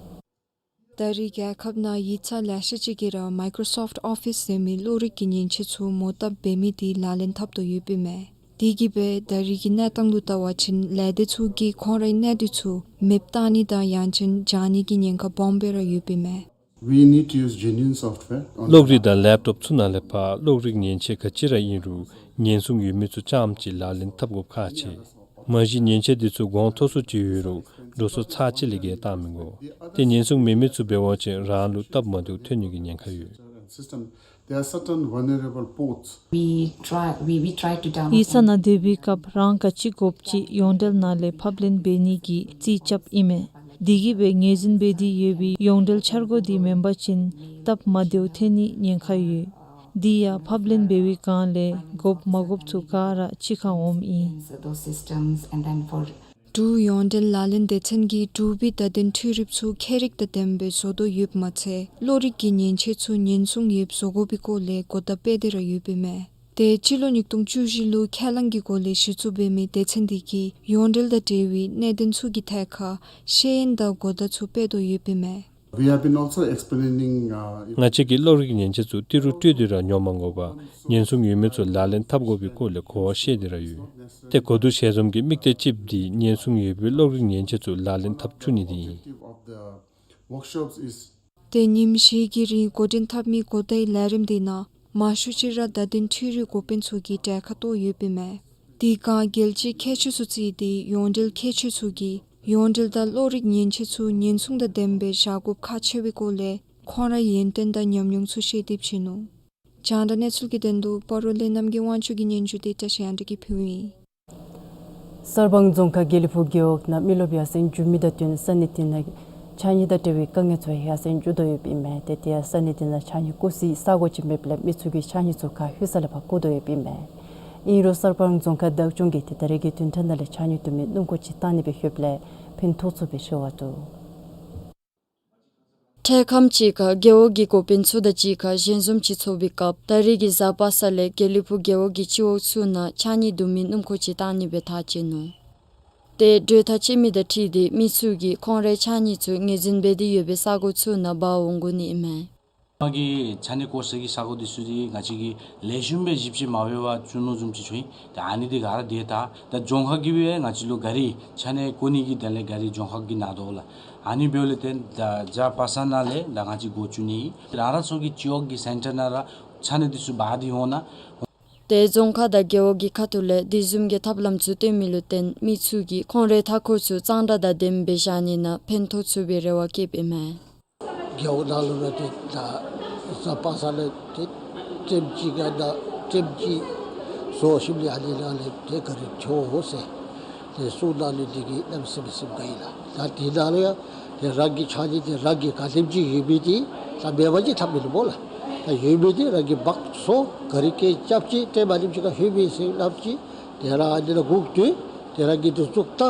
ད་རེས་རྒྱལ་ཁབ་ནང་ཡིག་ཚང་ལེ་ཤ་ཅིག་གིས་ར་མའི་ཀོ་རོ་སོཕཊ་ཨོ་ཕིས་ཟེར་མི་གློག་རིག་གི་མཉེན་ཆས་ཚུ་མོ་བཏབ་འབད་མི་དེ་ལག་ལེན་འཐབ་དོ་ཡོདཔ་ཨིན་མས། དེ་གིས་སྦེ་ད་རེས་ཀྱི་གནས་སྟངས་ལུ་བལྟ་བ་ཅིན་ལས་སྡེ་ཚུ་གིས་ཁོང་རའི་གནས་སྡུད་ཚུ་མེདཔ་བཏང་ནི་དང་ཡང་ཅིན་བྱང་ནི་གི་ཉེན་ཁ་སྦོམ་སྦེ་ར་ཡོདཔ་ཨིན་མས། We need to use genuine software on the གློག་རིག་དང་ལེབ་ཊོབ་ཚུ་ནང་ལས་ཕར་གློག་རིག་མཉེན་ཆས་ག་ཅི་ར་ཨིན་རུང་ཉེན་སྲུང་ཡོད་མི་ཚུ་རྐྱངམ་ཅིག་ལག་ལེན་འཐབ་དགོཔ་ཁག་ཆེ། མ་གཞི་མཉེན་ཆས་འདི་ཚུ་གོང་མཐོ་སུ་ཅིག་ཡོད་རུང་འགྲོ་སོང་ཚར་གཅིག་ལས་བརྒལ་བཏང་མི་དགོ། ཏེ་ཉེན་སྲུང་མེད་མི་ཚུ་འབད་བ་ཅིན་རང་ལུ་སྟབས་མ་བདེཝ་ཐོན་ནི་གི་ཉེན་ཁ་ཡོད། System. There are certain vulnerable ports. We try, we, we try to download. ཡིག་ཚང་ནང་སྡོད་པའི་སྐབས་རང་ག་ཅི་དགོཔ་ཅིག་ཡོངས་འབྲེལ་ནང་ལས་ཕབ་ལེན་འབད་ནི་གི་རྩིས་རྐྱབ་ཨིན་མས། དེ་གིས་སྦེ་ངོས་འཛིན་འབད་དེ་ཡོད་པའི་ཡོངས་འབྲེལ་འཆར་སྒོ་དེ་མེན་པ་ཅིན་སྟབས་མ་བདེཝ་ཐོན་ནི་ཉེན་ཁ་ཡོད། དེ་ཡང་ཕབ་ལེན་འབད་བའི་སྒང་ལས་དགོཔ་མ་དགོཔ་ཚུ་ག་ར་གཅིག་ཁར་འོངམ་ཨིན། So those systems and then for འབྲུག་ཡོངས་འབྲེལ་ལག་ལེན་སྡེ་ཚན་གྱིས་འབྲུག་པའི་བརྡ་དོན་འཕྲུལ་རིག་ཚུ་ཁྱད་རིག་དང་ལྡནམ་སྦེ་བཟོ་དོ་ཡོདཔ་མ་ཚད་གློག་རིག་གི་མཉེན་ཆས་ཚུ་ཉེན་སྲུང་ཡོདཔ་བཟོ་དགོ་པའི་སྐོར་ལས་གོ་བརྡ་སྤེལ་ཏེ་ར་ཡོདཔ་ཨིན་མས། ཏེ་སྤྱི་ལོ་ཉིས་སྟོང་བཅུ་བཞི་ལུ་ཁས་བླངས་ཀྱི་སྒོ་ལས་གཞི་བཙུགས་འབད་མི་སྡེ་ཚན་དེ་གིས་ཡོངས་འབྲེལ་དང་འབྲེལ་བའི་གནད་དོན་ཚུ་གི་ཐད་ཁར་ཤེས་ཡོན་དང་གོ་བརྡ་ཚུ་སྤེལ་དོ་ཡོདཔ་ཨིན་མས། We have been also explaining, uh, ང་བཅས་ཀྱིས་གློག་རིག་མཉེན་ཆས་ཚུ་ཏི་རུ་སྤྲོད་དེ་ར་ཉོ་མ་དགོ་པར་ཉེན་སྲུང་ཡོད་མི་ཚུ་ལག་ལེན་འཐབ་དགོ་པའི་སྐོར་ལས་གོ་བ་བཤད་དེ་ར་ཡོད། ཏེ་གོ་བསྡུར་ཞལ་འཛོམས་ཀྱི་དམིགས་གཏད་གཅིགཔོ་འདི་ཉེན་སྲུང་ཡོད་པའི་གློག་རིག་མཉེན་ཆས་ཚུ་ལག་ལེན་འཐབ་བཅུག་ནི་འདི་ཨིན། Of the workshops is ཏེ་ཉིནམ་བཞི་གི་རིང་འགོ་འདྲེན་འཐབ་མི་གོ་བརྡའི་ལས་རིམ་འདི་ནང་མང་ཤོས་ཅིག་ར་བརྡ་དོན་འཕྲུལ་རིག་འགོ་དཔོན་ཚུ་གིས་གྲལ་ཁར་གཏོགས་ཡོདཔ་ཨིན་མས། དེ་སྒང་རྒྱལ་སྤྱིའི་ཁྱད་ཆོས་ཚུ་བརྩིས་ཏེ་ཡོངས་འབྲེལ་ཁྱད་ཆོས་ཚུ་གིས་ཡོངས་འབྲེལ་དང་གློག་རིག་མཉེན་ཆས་ཚུ་ཉེན་སྲུང་དང་ལྡནམ་སྦེ་བཞག་དགོཔ་ཁག་ཆེ་བའི་སྐོར་ལས་ཁོང་རའི་ཡོན་ཏན་དང་ཉམས་མྱོང་ཚུ་བཤད་དེ་བྱིན་ནུག། རྒྱང་བསྒྲགས་གནས་ཚུལ་གྱི་དོན་ལུ་སྤ་རོ་ལས་རྣམ་རྒྱལ་དབང་ཕྱུག་གི་སྙན་ཞུ་དེ་བཀྲ་ཤིས་དབང་འདུས་ཀྱིས་ཕུལཝ་ཨིན། གསར་སྤང་རྫོང་ཁག་དགེ་ལེགས་ཕུག་རྒེད་འོག་ནང་མི་རློབས་ཡར་སེང་འགྱོ་མི་དང་བསྟུན་ས་གནས་དེ་ནང་ཕྱགས་སྙིགས་དང་འབྲེལ་བའི་དཀའ་ངལ་ཚུ་ཡར་སེང་འགྱོ་དོ་ཡོདཔ་ཨིན་མས། ཏེ་དེ་ཡང་ས་གནས་དེ་ནང་ཕྱགས་སྙིགས་བཀོ་སའི་ས་གོ་ཅིག་མེདཔ་ལས་མི་ཚུ་གིས་ཕྱགས་སྙིགས་ཚུ་ཁ་ལྷོད་ས་ལས་ཕར་བཀོ་དོ་ཡོདཔ་ཨིན་མས། ཨིན་རུང་གསར་སྤང་རྫོང་ཁག་བདག་སྐྱོང་གིས་ཏེ་ད་རེས་ཀྱི་བདུན་ཕྲག་ནང་ལས་ཕྱགས་སྙིགས་བསྡུ་མི་སྣུམ་འཁོར་ཅིག་བཏང་ནི་སྦེ་ལྷོདཔ་ལས་ཕན་ཐོགས་ཚུགས་པའི་རེ་བ་འདུག། འཕྲལ་ཁམས་ཅིག་ཁར་རྒེད་འོག་གི་འགོ་དཔོན་ཚུ་དང་གཅིག་ཁར་ཞལ་འཛོམས་ཅིག་ཚོགས་པའི་སྐབས་ད་རེས་ཀྱི་གཟའ་པ་སངས་ལས་དགེ་ལེགས་ཕུག་རྒེད་འོག་གི་སྤྱི་འོག་ཚུ་ནང་ཕྱགས་སྙིགས་བསྡུ་མི་སྣུམ་འཁོར་ཅིག་བཏང་ནི་སྦེ་ཐག་བཅད་ནུག། ཏེ་གྲོས་ཐག་བཅད་མི་དང་འཁྲིལ་ཏེ་མི་ཚུ་གིས་ཁོང་རའི་ཕྱགས་སྙིགས་ཚུ་ངོས་འཛིན་འབད་དེ་ཡོད་པའི་ས་གོ་ཚུ་ནང་འབག་འོང་དགོ་ནི་ཨིན་མས། ང་གིས་ཕྱགས་སྙིགས་བཀོ་སའི་གི་ས་གོ་འདི་ཚུ་འདི་ང་བཅས་ཀྱིས་ལེགས་ཤོམ་སྦེ་ཞིབ་དཔྱད་མ་འབད་བར་བཙུགས་ནུག་བཟུམ་ཅིག་ཚོར་ཡི། ད་ཨ་ནི་འདི་ག་ར་དེ་ད་ད་རྫོང་ཁག་གིས་སྦེ་ང་བཅས་ལུ་ག་རི་ཕྱགས་སྙིགས་བཀོ་ནི་གི་དོན་ལས་ག་རི་རྫོང་ཁག་གིས་གནང་དོ་ལགས། ཨ་ནི་འབདཝ་ལས་བརྟེན་ད་གཟའ་པ་སངས་ནང་ལས་ད་ང་བཅས་འགོ་བཙུགས་ནི་ཨིན། རང་རང་སོ་གི་སྤྱི་འོག་གི་སེན་ཊར་ནང་ར་ཕྱགས་སྙིགས་འདི་ཚུ་འབག་སྟེ་འོང་གནང་། ཏེ་རྫོང་ཁག་དང་རྒེད་འོག་གི་ཁ་ཐུག་ལས་དེ་བཟུམ་གྱི་ཐབས་ལམ་ཚུ་སྟོན་མི་ལུ་བརྟེན་མི་ཚུ་གིས་ཁོང་རའི་མཐའ་འཁོར་ཚུ་གཙང་སྦྲ་དང་ལྡནམ་སྦེ་བཞག་ནི་ནང་ཕན་ཐོགས་ཚུགས་པའི་རེ་བ་བསྐྱེདཔ་ཨིན་མས། རྒེད་འོག་ནང་ལུ་ར་ཏེ་ད་གཟའ་པ་སངས་ལས་ཏེ་ཊེམ་ཅིག་ག་ད་ཊེམ་ཅིག་བཟོ་ཞིནམ་ལས་ཨ་ནི་ནང་ལས་ཏེ་ག་རི་འཐོན་འོང་ཟེར་ཏེ་གསུངས་གནང་ནི་འདི་གིས་གནམ་མེད་ས་མེད་དགའ་ཡི་ལགས། ད་དེ་ནང་ལུ་ཡང་ཏེ་རང་གི་ཕྱགས་སྙིགས་འདི་རང་གི་ག་དེམ་ཅིག་ཡོད་མི་འདི་ད་མེད་པ་ཅིག་འཐབ་མི་ལུ་སྨོ་ལགས། ད་ཡོད་མི་འདི་རང་གིས་འབག་སོང་ག་རི་སྐད་རྐྱབ་ཅི་ཏེ་མ་ནེམ་ཅིག་ཁར་ལྷོད་པས་ཟེར་སླབ་ཅི། ཏེ་རང་ཨ་ནི་ལུ་སྒུག་སྡོད། ཏེ་རང་གིས་འདི་བཙུགས་ད་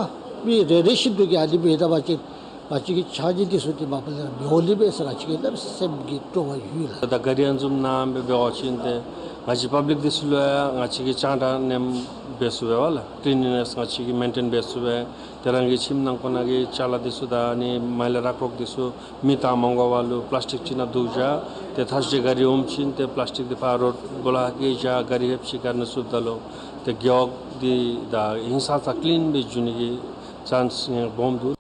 མི་རེ་རེ་བཞིན་དུ་གིས་ཨ་ནི་མེད་ད་པ་ཅིན་ང་བཅས་ཀྱི་ཕྱགས་སྙིགས་འདི་ཚུ་འདི་མ་པ་ལས་མི་འོང་ནི་མས་ཟེར་ང་བཅས་ཀྱི་གནམ་མེད་ས་མེད་སེམས་ཀྱི་སྤྲོ་བ་ཡོད་ལགས། ད་ག་རི་ཨ་ནི་བཟུམ་ནང་འབད་འབད་བ་ཅིན་ཏེ་ང་བཅས་པབ་ལིཀ་འདི་ཚུ་ལུ་ཡང་ང་བཅས་ཀྱིས་གཙང་སྦྲ་ནེམ་འབད་ཚུགས་པས་ལགས། ཀི་ལིན་ནེས་ང་བཅས་ཀྱིས་མེན་ཊེན་འབད་ཚུགས་པས། ཏེ་རང་གི་ཁྱིམ་ནང་ཁོ་ན་གི་ཅ་ལ་འདི་ཚུ་དང་ཨ་ནི་མ་ལ་རག་རོག་འདི་ཚུ་མེ་བཏང་མ་དགོ་པར་ལུ་པླཱས་ཊིཀ་ཅིག་ནང་བླུགས་བཞག། ཏེ་ཐ་ཤལ་ག་རི་འོངམ་ཅིན་ཏེ་པླཱས་ཊིཀ་འདི་ཕར་རོཌ་སྦོ་ལོགས་ཁར་བཀལ་བཞག། ག་རི་ལྷོདཔ་ཅིག་ག་རི་ནང་བཙུགསཔ་ད་ལུ་ཏེ་རྒེད་འོག་འདི་ད་ཧིང་སངས་ས་ཀི་ལིན་སྦེ་འགྱོ་ནི་གི་ཅཱནསི་ཡང་སྦོམ་འདུག།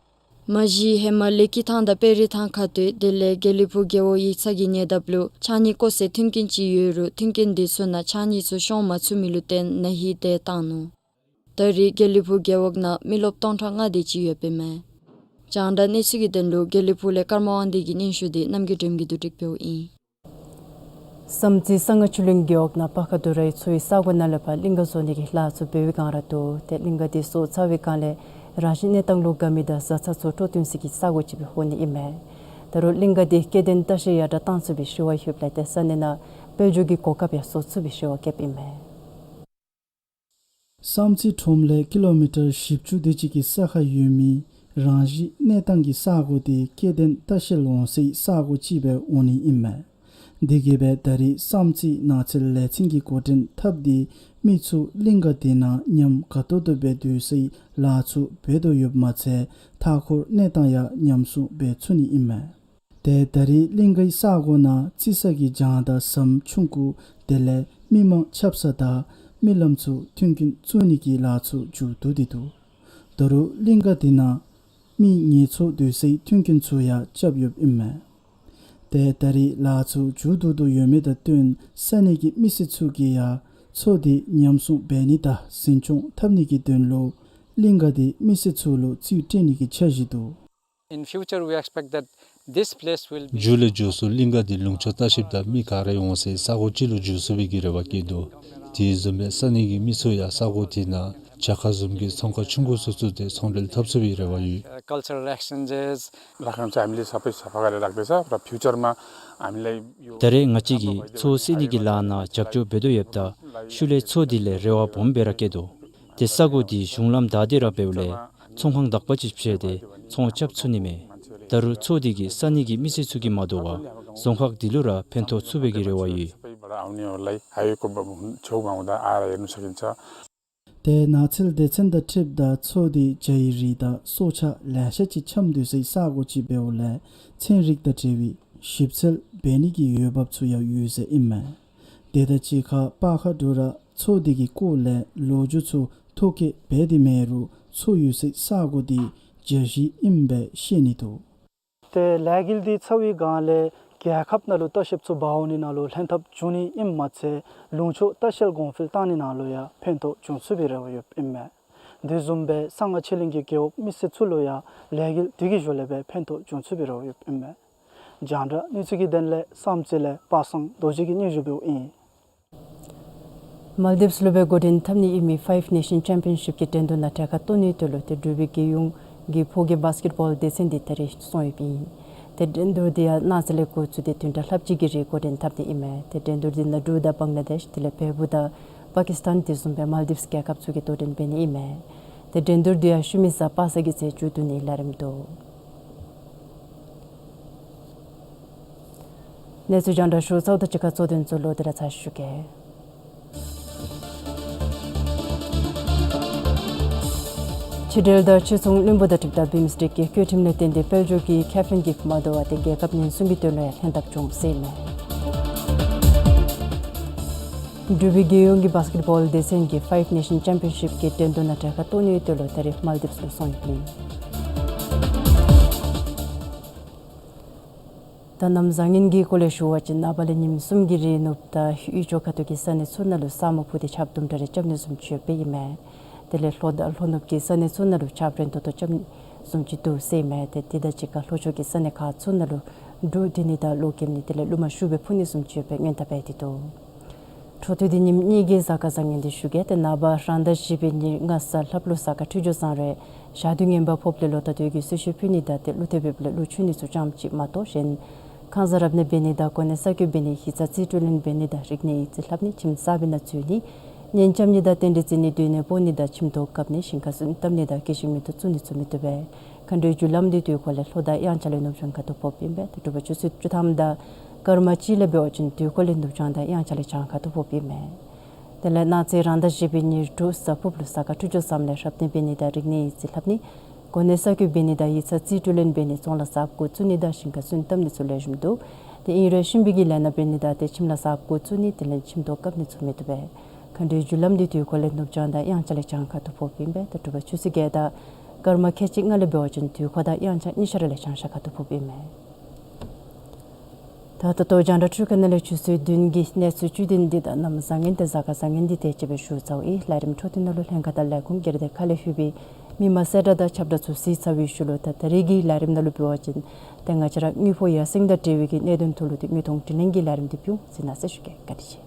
མ་གཞི་ཧེ་མ་ལེགས་སྐྱིད་ཐང་དང་དཔལ་རི་ཐང་ཁ་ཐུག་དེ་ལས་དགེ་ལེགས་ཕུག་རྒེད་འོག་ཡིག་ཚང་གི་ཉེ་འདབས་ལུ་ཕྱགས་སྙིགས་བཀོ་སའི་མཐུན་རྐྱེན་ཅིག་ཡོད་རུང་མཐུན་རྐྱེན་འདི་ཚུ་ནང་ཕྱགས་སྙིགས་ཚུ་ཤོང་མ་ཚུགས་མི་ལུ་བརྟེན་ན་ཧིང་དེ་བཏང་ནུག། ད་རེས་དགེ་ལེགས་ཕུག་རྒེད་འོག་ནང་མི་རློབས་སྟོང་ཕྲག་ལྔ་དེ་ཅིག་ཡོདཔ་ཨིན་མས། རྒྱང་བསྒྲགས་གནས་ཚུལ་གྱི་དོན་ལུ་དགེ་ལེགས་ཕུག་ལས་ཀརྨ་དབང་འདུས་ཀྱི་སྙན་ཞུ་དེ་རྣམ་རྒྱལ་སྒྲོལ་མ་གིས་བསྡུ་སྒྲིག་འབདཝ་ཨིན། བསམ་རྩེ་གསང་སྔགས་ཆོས་གླིང་རྒེད་འོག་ནང་པ་ཁ་དུ་རའི་ཚོའི་ས་གོ་ནང་ལས་ཕར་གླིང་ག་བཟོ་ནི་གི་ལཱ་ཚུ་འབད་བའི་སྒང་ར་འདུག། ཏེ་གླིང་ག་དེ་བཟོ་ཚར་བའི་སྒང་ལས་རང་བཞིན་གནས་སྟངས་ལུ་དགའ་མི་དང་བཟའ་ཚང་ཚུ་སྤྲོ་སྟོན་ས་གི་ས་གོ་ཅིག་སྦེ་ལྷོད་ནི་ཨིན་མས། ད་རུང་གླིང་ག་དེ་སྐྱེ་ལྡན་ལྟ་བཤལ་ཡར་དྲག་བཏང་ཚུགས་པའི་རེ་བ་ཡོདཔ་ལས་ཏེ་ས་གནས་ནང་དཔལ་འབྱོར་གྱི་གོ་སྐབས་ཡང་བཟོ་ཚུགས་པའི་རེ་བ་བསྐྱེདཔ་ཨིན་མས། བསམ་རྩེ་ཁྲོམ་ལས་ཀི་ལོ་མི་ཊར་བཞི་བཅུ་དེ་ཅིག་གི་ས་ཁར་ཡོད་མི་ རང་བཞིན་གནས་སྟངས་ཀྱི་ས་གོ་དེ་སྐྱེ་ལྡན་ལྟ་བཤལ་འོང་སའི་ས་གོ་ཅིག་སྦེ་འོང་ནི་ཨིན་མས། དེ་གིས་སྦེ་ད་རེས་བསམ་རྩེ་ནགས་ཚལ་ལས་ཚན་གྱིས་འགོ་འདྲེན་འཐབ་སྟེ་མི་ཚུ་གླིང་ག་དེ་ནང་ཉམས་དགའ་ཏོག་ཏོ་སྦེ་སྡོད་སའི་ལཱ་ཚུ་འབད་དོ་ཡོདཔ་མ་ཚད་མཐའ་འཁོར་གནས་སྟངས་ཡང་ཉམས་སྲུང་འབད་ཚུགས་ནི་ཨིན་མས། ཏེ་ད་རེས་གླིང་གའི་ས་གོ་ནང་རྩི་ས་གི་གྱང་དང་ཟམ་ཆུང་ཀུ་དེ་ལས་མི་མང་ཆབ་གསང་དང་མི་ལམ་ཚུ་མཐུན་རྐྱེན་བཙུགས་ནི་གི་ལཱ་ཚུ་མཇུག་བསྡུ་སྟེ་འདུག། ད་རུང་གླིང་ག་དེ་ནང་མི་ཉེས་ཚོར་སྡོད་སའི་མཐུན་རྐྱེན་ཚུ་ཡང་རྐྱབ་ཡོདཔ་ཨིན་མས། ཏེ་ད་རེས་ལཱ་ཚུ་མཇུག་བསྡུ་དོ་ཡོད་མི་དང་བསྟུན་ས་གནས་ཀྱི་མི་སེར་ཚུ་གིས་ཡང་མཚོ་དེ་ཉམས་སྲུང་འབད་ནི་དང་འཛིན་སྐྱོང་འཐབ་ནི་གི་དོན་ལུ་གླིང་ག་དེ་མི་སེར་ཚུ་ལུ་རྩིས་སྤྲོད་ནི་གི་འཆར་གཞི་འདུག། In future, we expect that this place will be མཇུག་ལས་མཇུག་སུ་གླིང་ག་དེ་ལུང་ཕྱོགས་ལྟ་བཤལཔ་དང་མི་ག་ར་འོང་སའི་ས་གོ་ཅིག་ལུ་འགྱུར་ཚུགས་པའི་གི་རེ་བ་བསྐྱེད་འདུག། དེ་བཟུམ་སྦེ་ས་གནས་ཀྱི་མི་ཚུ་ཡང་ས་གོ་དེ་ནང་བྱ་དཀའ་བཟུམ་གྱི་ཚོང་ཁང་ཆུང་ཀུ་ཚུ་བཙུགས་ཏེ་ཚོང་འབྲེལ་འཐབ་ཚུགས་པའི་རེ་བ་ཡོད། Uh, cultural exchanges. राख्न चाहिँ हामीले सबै सफा गरेर राख्दैछ र फ्युचरमा हामीलाई यो ད་རེས་ང་བཅས་ཀྱིས་མཚོ་བསད་ནི་གི་ལཱ་ནང་རྒྱབ་སྐྱོར་འབད་དོ་ཡོདཔ་ད་ཤུལ་ལས་མཚོ་དེ་ལས་རེ་བ་སྦོམ་སྦེ་ར་བསྐྱེད་དོ། ཏེ་ས་གོ་དེ་གཞུང་ལམ་བདའ་སྟེ་ར་འབདཝ་ལས་ཚོང་ཁང་དག་པ་ཅིག་ཕྱེ་སྟེ་ཚོང་རྐྱབ་ཚུགས་ནི་མས། ད་རུང་མཚོ་དེ་གིས་ས་གནས་ཀྱི་མི་སེར་ཚུ་གིས་མ་དོ་བར་རྫོང་ཁག་དེ་ལུ་ར་ཕན་ཐོགས་ཚུགས་པའི་གི་རེ་བ་ཡོད། सबै आउनेहरूलाई हाइवेको छेउमा हुँदा आएर हेर्न सकिन्छ। ཏེ་ནགས་ཚལ་སྡེ་ཚན་དང་འཁྲིལཝ་ད་མཚོ་དེ་བྱའི་རིགས་དང་སྲོག་ཆགས་ལེ་ཤ་ཅིག་འཁྱམས་སྡོད་སའི་ས་གོ་ཅིག་འབདཝ་ལས་ཚན་རིག་དང་འབྲེལ་བའི་ཞིབ་འཚོལ་འབད་ནི་གི་འོས་འབབ་ཚུ་ཡང་ཡོད་ཟེར་ཨིན་མས། དེ་དང་གཅིག་ཁར་པར་ཁ་འདྲུ་ར་མཚོ་དེ་གི་སྐོར་ལས་ལོ་རྒྱུས་ཚུ་ཐོ་བཀོད་འབད་དེ་མེད་རུང་མཚོ་ཡོད་སའི་ས་གོ་དེ་རྒྱལ་སྤྱི་ཨིནམ་སྦེ་ཤེས་ནི་འདུག། ཏེ་ལས་འགུལ་འདི་ཚར་བའི་སྒང་ལས་རྒྱལ་ཁབ་ནང་ལུ་ལྟ་བཤལཔ་ཚུ་འབག་འོང་ནི་ནང་ལུ་ལྷན་ཐབས་འབྱུང་ནི་ཨིནམ་མ་ཚད་ལུང་ཕྱོགས་ལྟ་བཤལ་གོང་འཕེལ་བཏང་ནི་ནང་ལུ་ཡང་ཕན་ཐོགས་འབྱུང་ཚུགས་པའི་རེ་བ་ཡོདཔ་ཨིན་མས། དེ་བཟུམ་སྦེ་གསང་སྔགས་ཆོས་གླིང་གི་རྒེད་འོག་མི་སེར་ཚུ་ལུ་ཡང་ལས་འགུལ་འདི་གི་ཞོར་ལས་སྦེ་ཕན་ཐོགས་འབྱུང་ཚུགས་པའི་རེ་བ་ཡོདཔ་ཨིན་མས། རྒྱང་བསྒྲགས་གནས་ཚུལ་གྱི་དོན་ལས་བསམ་རྩེ་ལས་པ་སངས་རྡོ་རྗེ་གིས་སྙན་ཞུ་འབདཝ་ཨིན། མཱལ་དིབས་ལུ་སྦེ་འགོ་འདྲེན་འཐབ་ནི་ཨིན་མི་Five Nation Championship གི་འགྲན་བསྡུར་ནང་གྲལ་ཁར་གཏོགས་ནིའི་དོན་ལུ་ཏེ་འབྲུག་པའི་རྒྱལ་ཡོངས་ཀྱི་ཕོ་སྐྱེས་བཱསི་ཀེཊ་བཱོལ་སྡེ་ཚན་འདི་ད་རེས་སོང་ཡོདཔ་ཨིན། ཏེ་འགྲན་བསྡུར་འདི་ཡང་གནངས་ཚེ་ལས་འགོ་བཙུགས་ཏེ་བདུན་ཕྲག་ལྷགཔ་ཅིག་གི་རིང་འགོ་འདྲེན་འཐབ་ནི་ཨིན་མས། ཏེ་འགྲན་བསྡུར་འདི་ནང་འབྲུག་དང་བང་ལ་དེཤ་དེ་ལས་བལ་པོ་དང་པ་ཀིསི་ཐན་དེ་བཟུམ་སྦེ་མཱལ་དིབས་རྒྱལ་ཁབ་ཚུ་གིས་དོ་འགྲན་འབད་ནི་ཨིན་མས། ཏེ་འགྲན་བསྡུར་འདི་ཡང་ཤུལ་མའི་གཟའ་པ་སངས་ཀྱི་ཚེ་མཇུག་བསྡུ་ནིའི་ལས་རིམ་འདུག། གནས་ཚུལ་རྒྱང་བསྒྲགས་ཞུ་ཚརཝ་དང་གཅིག་ཁར་གཙོ་དོན་ཚུ་ལོག་སྟེ་ར་ཚར་ཞུ་གེ། ཕྱི་འབྲེལ་དང་ཕྱི་ཚོང་བློན་པོ་དང་འཁྲིལཝ་ད་བིམ་སི་ཊེཀ་གི་བཀོད་ཁྲིམས་ལས་བརྟེན་ཏེ་དཔལ་འབྱོར་གྱི་ཁེ་ཕན་གྱིས་མ་དོ་བར་ཏེ་རྒྱལ་ཁབ་ཉེན་སྲུང་གི་དོན་ལུ་ཡང་ལྷན་ཐབས་འབྱུང་ཟེར་ཨིན་མས། འབྲུག་པའི་རྒྱལ་ཡོངས་ཀྱི་བཱསི་ཀེཊ་བཱོལ་སྡེ་ཚན་གྱི་Five Nation Championship གི་འགྲན་བསྡུར་ནང་གྲལ་ཁར་གཏོགས་ནིའི་དོན་ལུ་ད་རེས་མཱལ་དིབས་ལུ་སོང་ཡོདཔ་ཨིན། ད་གནམ་བཟང་ངན་གྱི་སྐོར་ལས་ཞུ་བ་ཅིན་ནངས་པ་ལས་ཉིནམ་གསུམ་གྱི་རིང་ནུབ་ད་དབུས་ཕྱོགས་ཁ་ཐུག་གི་ས་གནས་ཚུ་ནང་ལུ་ས་སྨུག་ཕུབ་སྟེ་ཆརཔ་དུམ་གྲ་རེ་རྐྱབ་ནི་བཟུམ་ཅིག་ཡོདཔ་ཨིན་མས། དེ་ལས་ལྷོ་དང་ལྷོ་ནུབ་ཀྱི་ས་གནས་ཚུ་ནང་ལུ་ཆརཔ་རན་ཏོག་ཏོ་རྐྱབ་ནི་བཟུམ་ཅིག་འདུག་ཟེར་ཨིན་མས། ཏེ་དེ་དང་གཅིག་ཁར་ལྷོ་ཕྱོགས་ཀྱི་ས་གནས་ཁག་ཚུ་ནང་ལུ་འབྲུག་ལྡིར་ནི་དང་གློག་འཁྱུག་ནི་དེ་ལས་རླུང་མ་ཤུགས་སྦེ་འཕུ་ནི་བཟུམ་ཅིག་ཡོདཔ་སྦེ་སྔོན་བརྡ་འབད་དེ་འདུག། འཕྲོ་མཐུད་དེ་ཉིནམ་གཉིས་ཀྱི་གཟའ་སྐར་བཟང་ངན་འདི་ཞུ་གེ། ཏེ་ནངས་པ་རང་ཟླ་བཞི་པའི་ཉེར་ལྔ་གཟའ་ལྷགཔ་ལུ་གཟའ་སྐར་འཕྲོད་སྦྱོར་བཟང་རུང་ཞག་དུས་ངན་པ་ཕོགཔ་ལས་ལོ་ཟླ་དུས་ཀྱི་གསོལ་མཆོད་ཕུལ་ནི་དང་ཏེ་ཀླུ་ཐེབས་འབདཝ་ལས་ཀླུ་མཆོད་ནི་ཚུ་ཙམ་ཅིག་མ་གཏོགས་གཞན་ཁང་གསར་རབ་གནས་འབད་ནི་དང་གོ་གནས་གསར་བསྐོ་འབད་ནི་ཡིག་ཚང་རྩིས་སྤྲོད་ལེན་འབད་ནི་དང་རིག་གནས་ཡིག་རྩིས་ལྷབ་ནི་ཁྱིམ་གསར་པའི་ནང་འཛུལ་ནི་གཉེན་རྐྱབ་ནི་དང་རྟེན་འབྲེལ་བརྩི་ནི་སྡོད་གནས་སྤོ་ནི་དང་ཁྱིམ་ཐོག་བཀབ་ནི་ཞིང་ཁ་སོན་བཏབ་ནི་དང་སྐྱེ་ཤི་མེ་ཏོག་བཙུགས་ནི་ཚུ་མི་བཏུབ་པས། མཁའ་འགྲོའི་རྒྱུ་ལམ་འདི་དུས་འཁོར་ལས་ལྷོ་དང་དབྱངས་འཆར་ལས་ནུབ་བྱང་ཁ་ཐུག་ཕོགཔ་ཨིན་པས། ཏེ་དྲོ་པ་ཆུ་ཚོད་བཅུ་ཐམ་དང་སྐར་མ་གཅིག་ལས་འབད་བ་ཅིན་དུས་འཁོར་ལས་ནུབ་བྱང་དང་དབྱངས་འཆར་ལས་བྱང་ཁ་ཐུག་ཕོགཔ་ཨིན་མས། དེ་ལས་གནངས་ཚེ་རང་ཟླ་བཞི་པའི་ཉེར་དྲུག་གཟའ་ཕུརཔ་ལུ་གཟའ་སྐར་འཕྲོད་སྦྱོར་བཟངམ་ལས་ཧྲབ་སྟོན་འབད་ནི་དང་རིག་གནས་ཡིག་རྩིས་ལྷབ་ནི། གོ་གནས་གསར་བསྐོ་འབད་ནི་དང་ཡིག་ཚང་རྩིས་སྤྲོད་ལེན་འབད་ནི་བཙོང་ལ་གཟབ་འགོ་བཙུགས་ནི་དང་ཞིང་ཁ་སོན་བཏབ་ནི་ཚུ་ལེགས་ཤོམ་འདུག། དེ་ཨིན་རུང་གཤིན་པོའི་གི་ལས་སྣ་འབད་ནི་དང་ཏེ་ཁྱིམ་ལ་གཟབ་འགོ་བཙུགས་ནི་དེ་ལས་ཁྱིམ་ཐོག་བཀབ་ནི་ཚུ་མི་བཏུབ་པས། མཁའ་འགྲོའི་རྒྱུ་ལམ་འདི་དུས་འཁོར་ལས་ནུབ་བྱང་དང་དབྱངས་འཆར་ལས་བྱང་ཁ་ཐུག་ཕོགཔ་ཨིན་པས། ཏེ་དྲོ་པ་ཆུ་ཚོད་བརྒྱད་དང་སྐར་མ་ཁལ་གཅིག་ལྔ་ལས་འབད་བ་ཅིན་དུས་འཁོར་དང་དབྱངས་འཆར་གཉིས་ཆ་ར་ལས་བྱང་ཤར་ཁ་ཐུག་ཕོགཔ་ཨིན་མས། ད་ལྟོ་ལྟོ་རྒྱང་བསྒྲགས་འཕྲུལ་ཁང་ནང་ལས་ཆུ་ཚོད་བདུན་གྱི་གནས་ཚུལ་བཅུད་དོན་འདི་དང་གནམ་བཟང་ངན་དང་གཟའ་སྐར་བཟང་ངན་འདི་དེ་ཅིག་སྦེ་ཞུ་ཚརཝ་ཨིན། ལས་རིམ་འཕྲོ་མཐུད་ནང་ལུ་ལྷན་ཁག་དང་ལས་ཁུངས་སྒེར་སྡེ་ཁག་ལས་ལྷོད་པའི་མི་མང་གསལ་བསྒྲགས་དང་ཁྱབ་བསྒྲགས་ཚུ་གཟིགས་ཚར་བའི་ཤུལ་ལུ་ད་ད་རེས་ཀྱི་ལས་རིམ་ནང་ལུ་འབད་བ་ཅིན་ཏེ་ང་བཅས་ར་དངུལ་ཕོགས་ཡར་སེང་དང་འབྲེལ་བའི་གི་གནད་དོན་ཐོག་ལུ་ཏེ་དངོས་མཐོང་དྲི་ལན་གྱི་ལས་རིམ་འདི་འབྱུང་ཟེར་ན་ཟེར་ཞུ་གེ། བཀའ་དྲིན་ཆེ།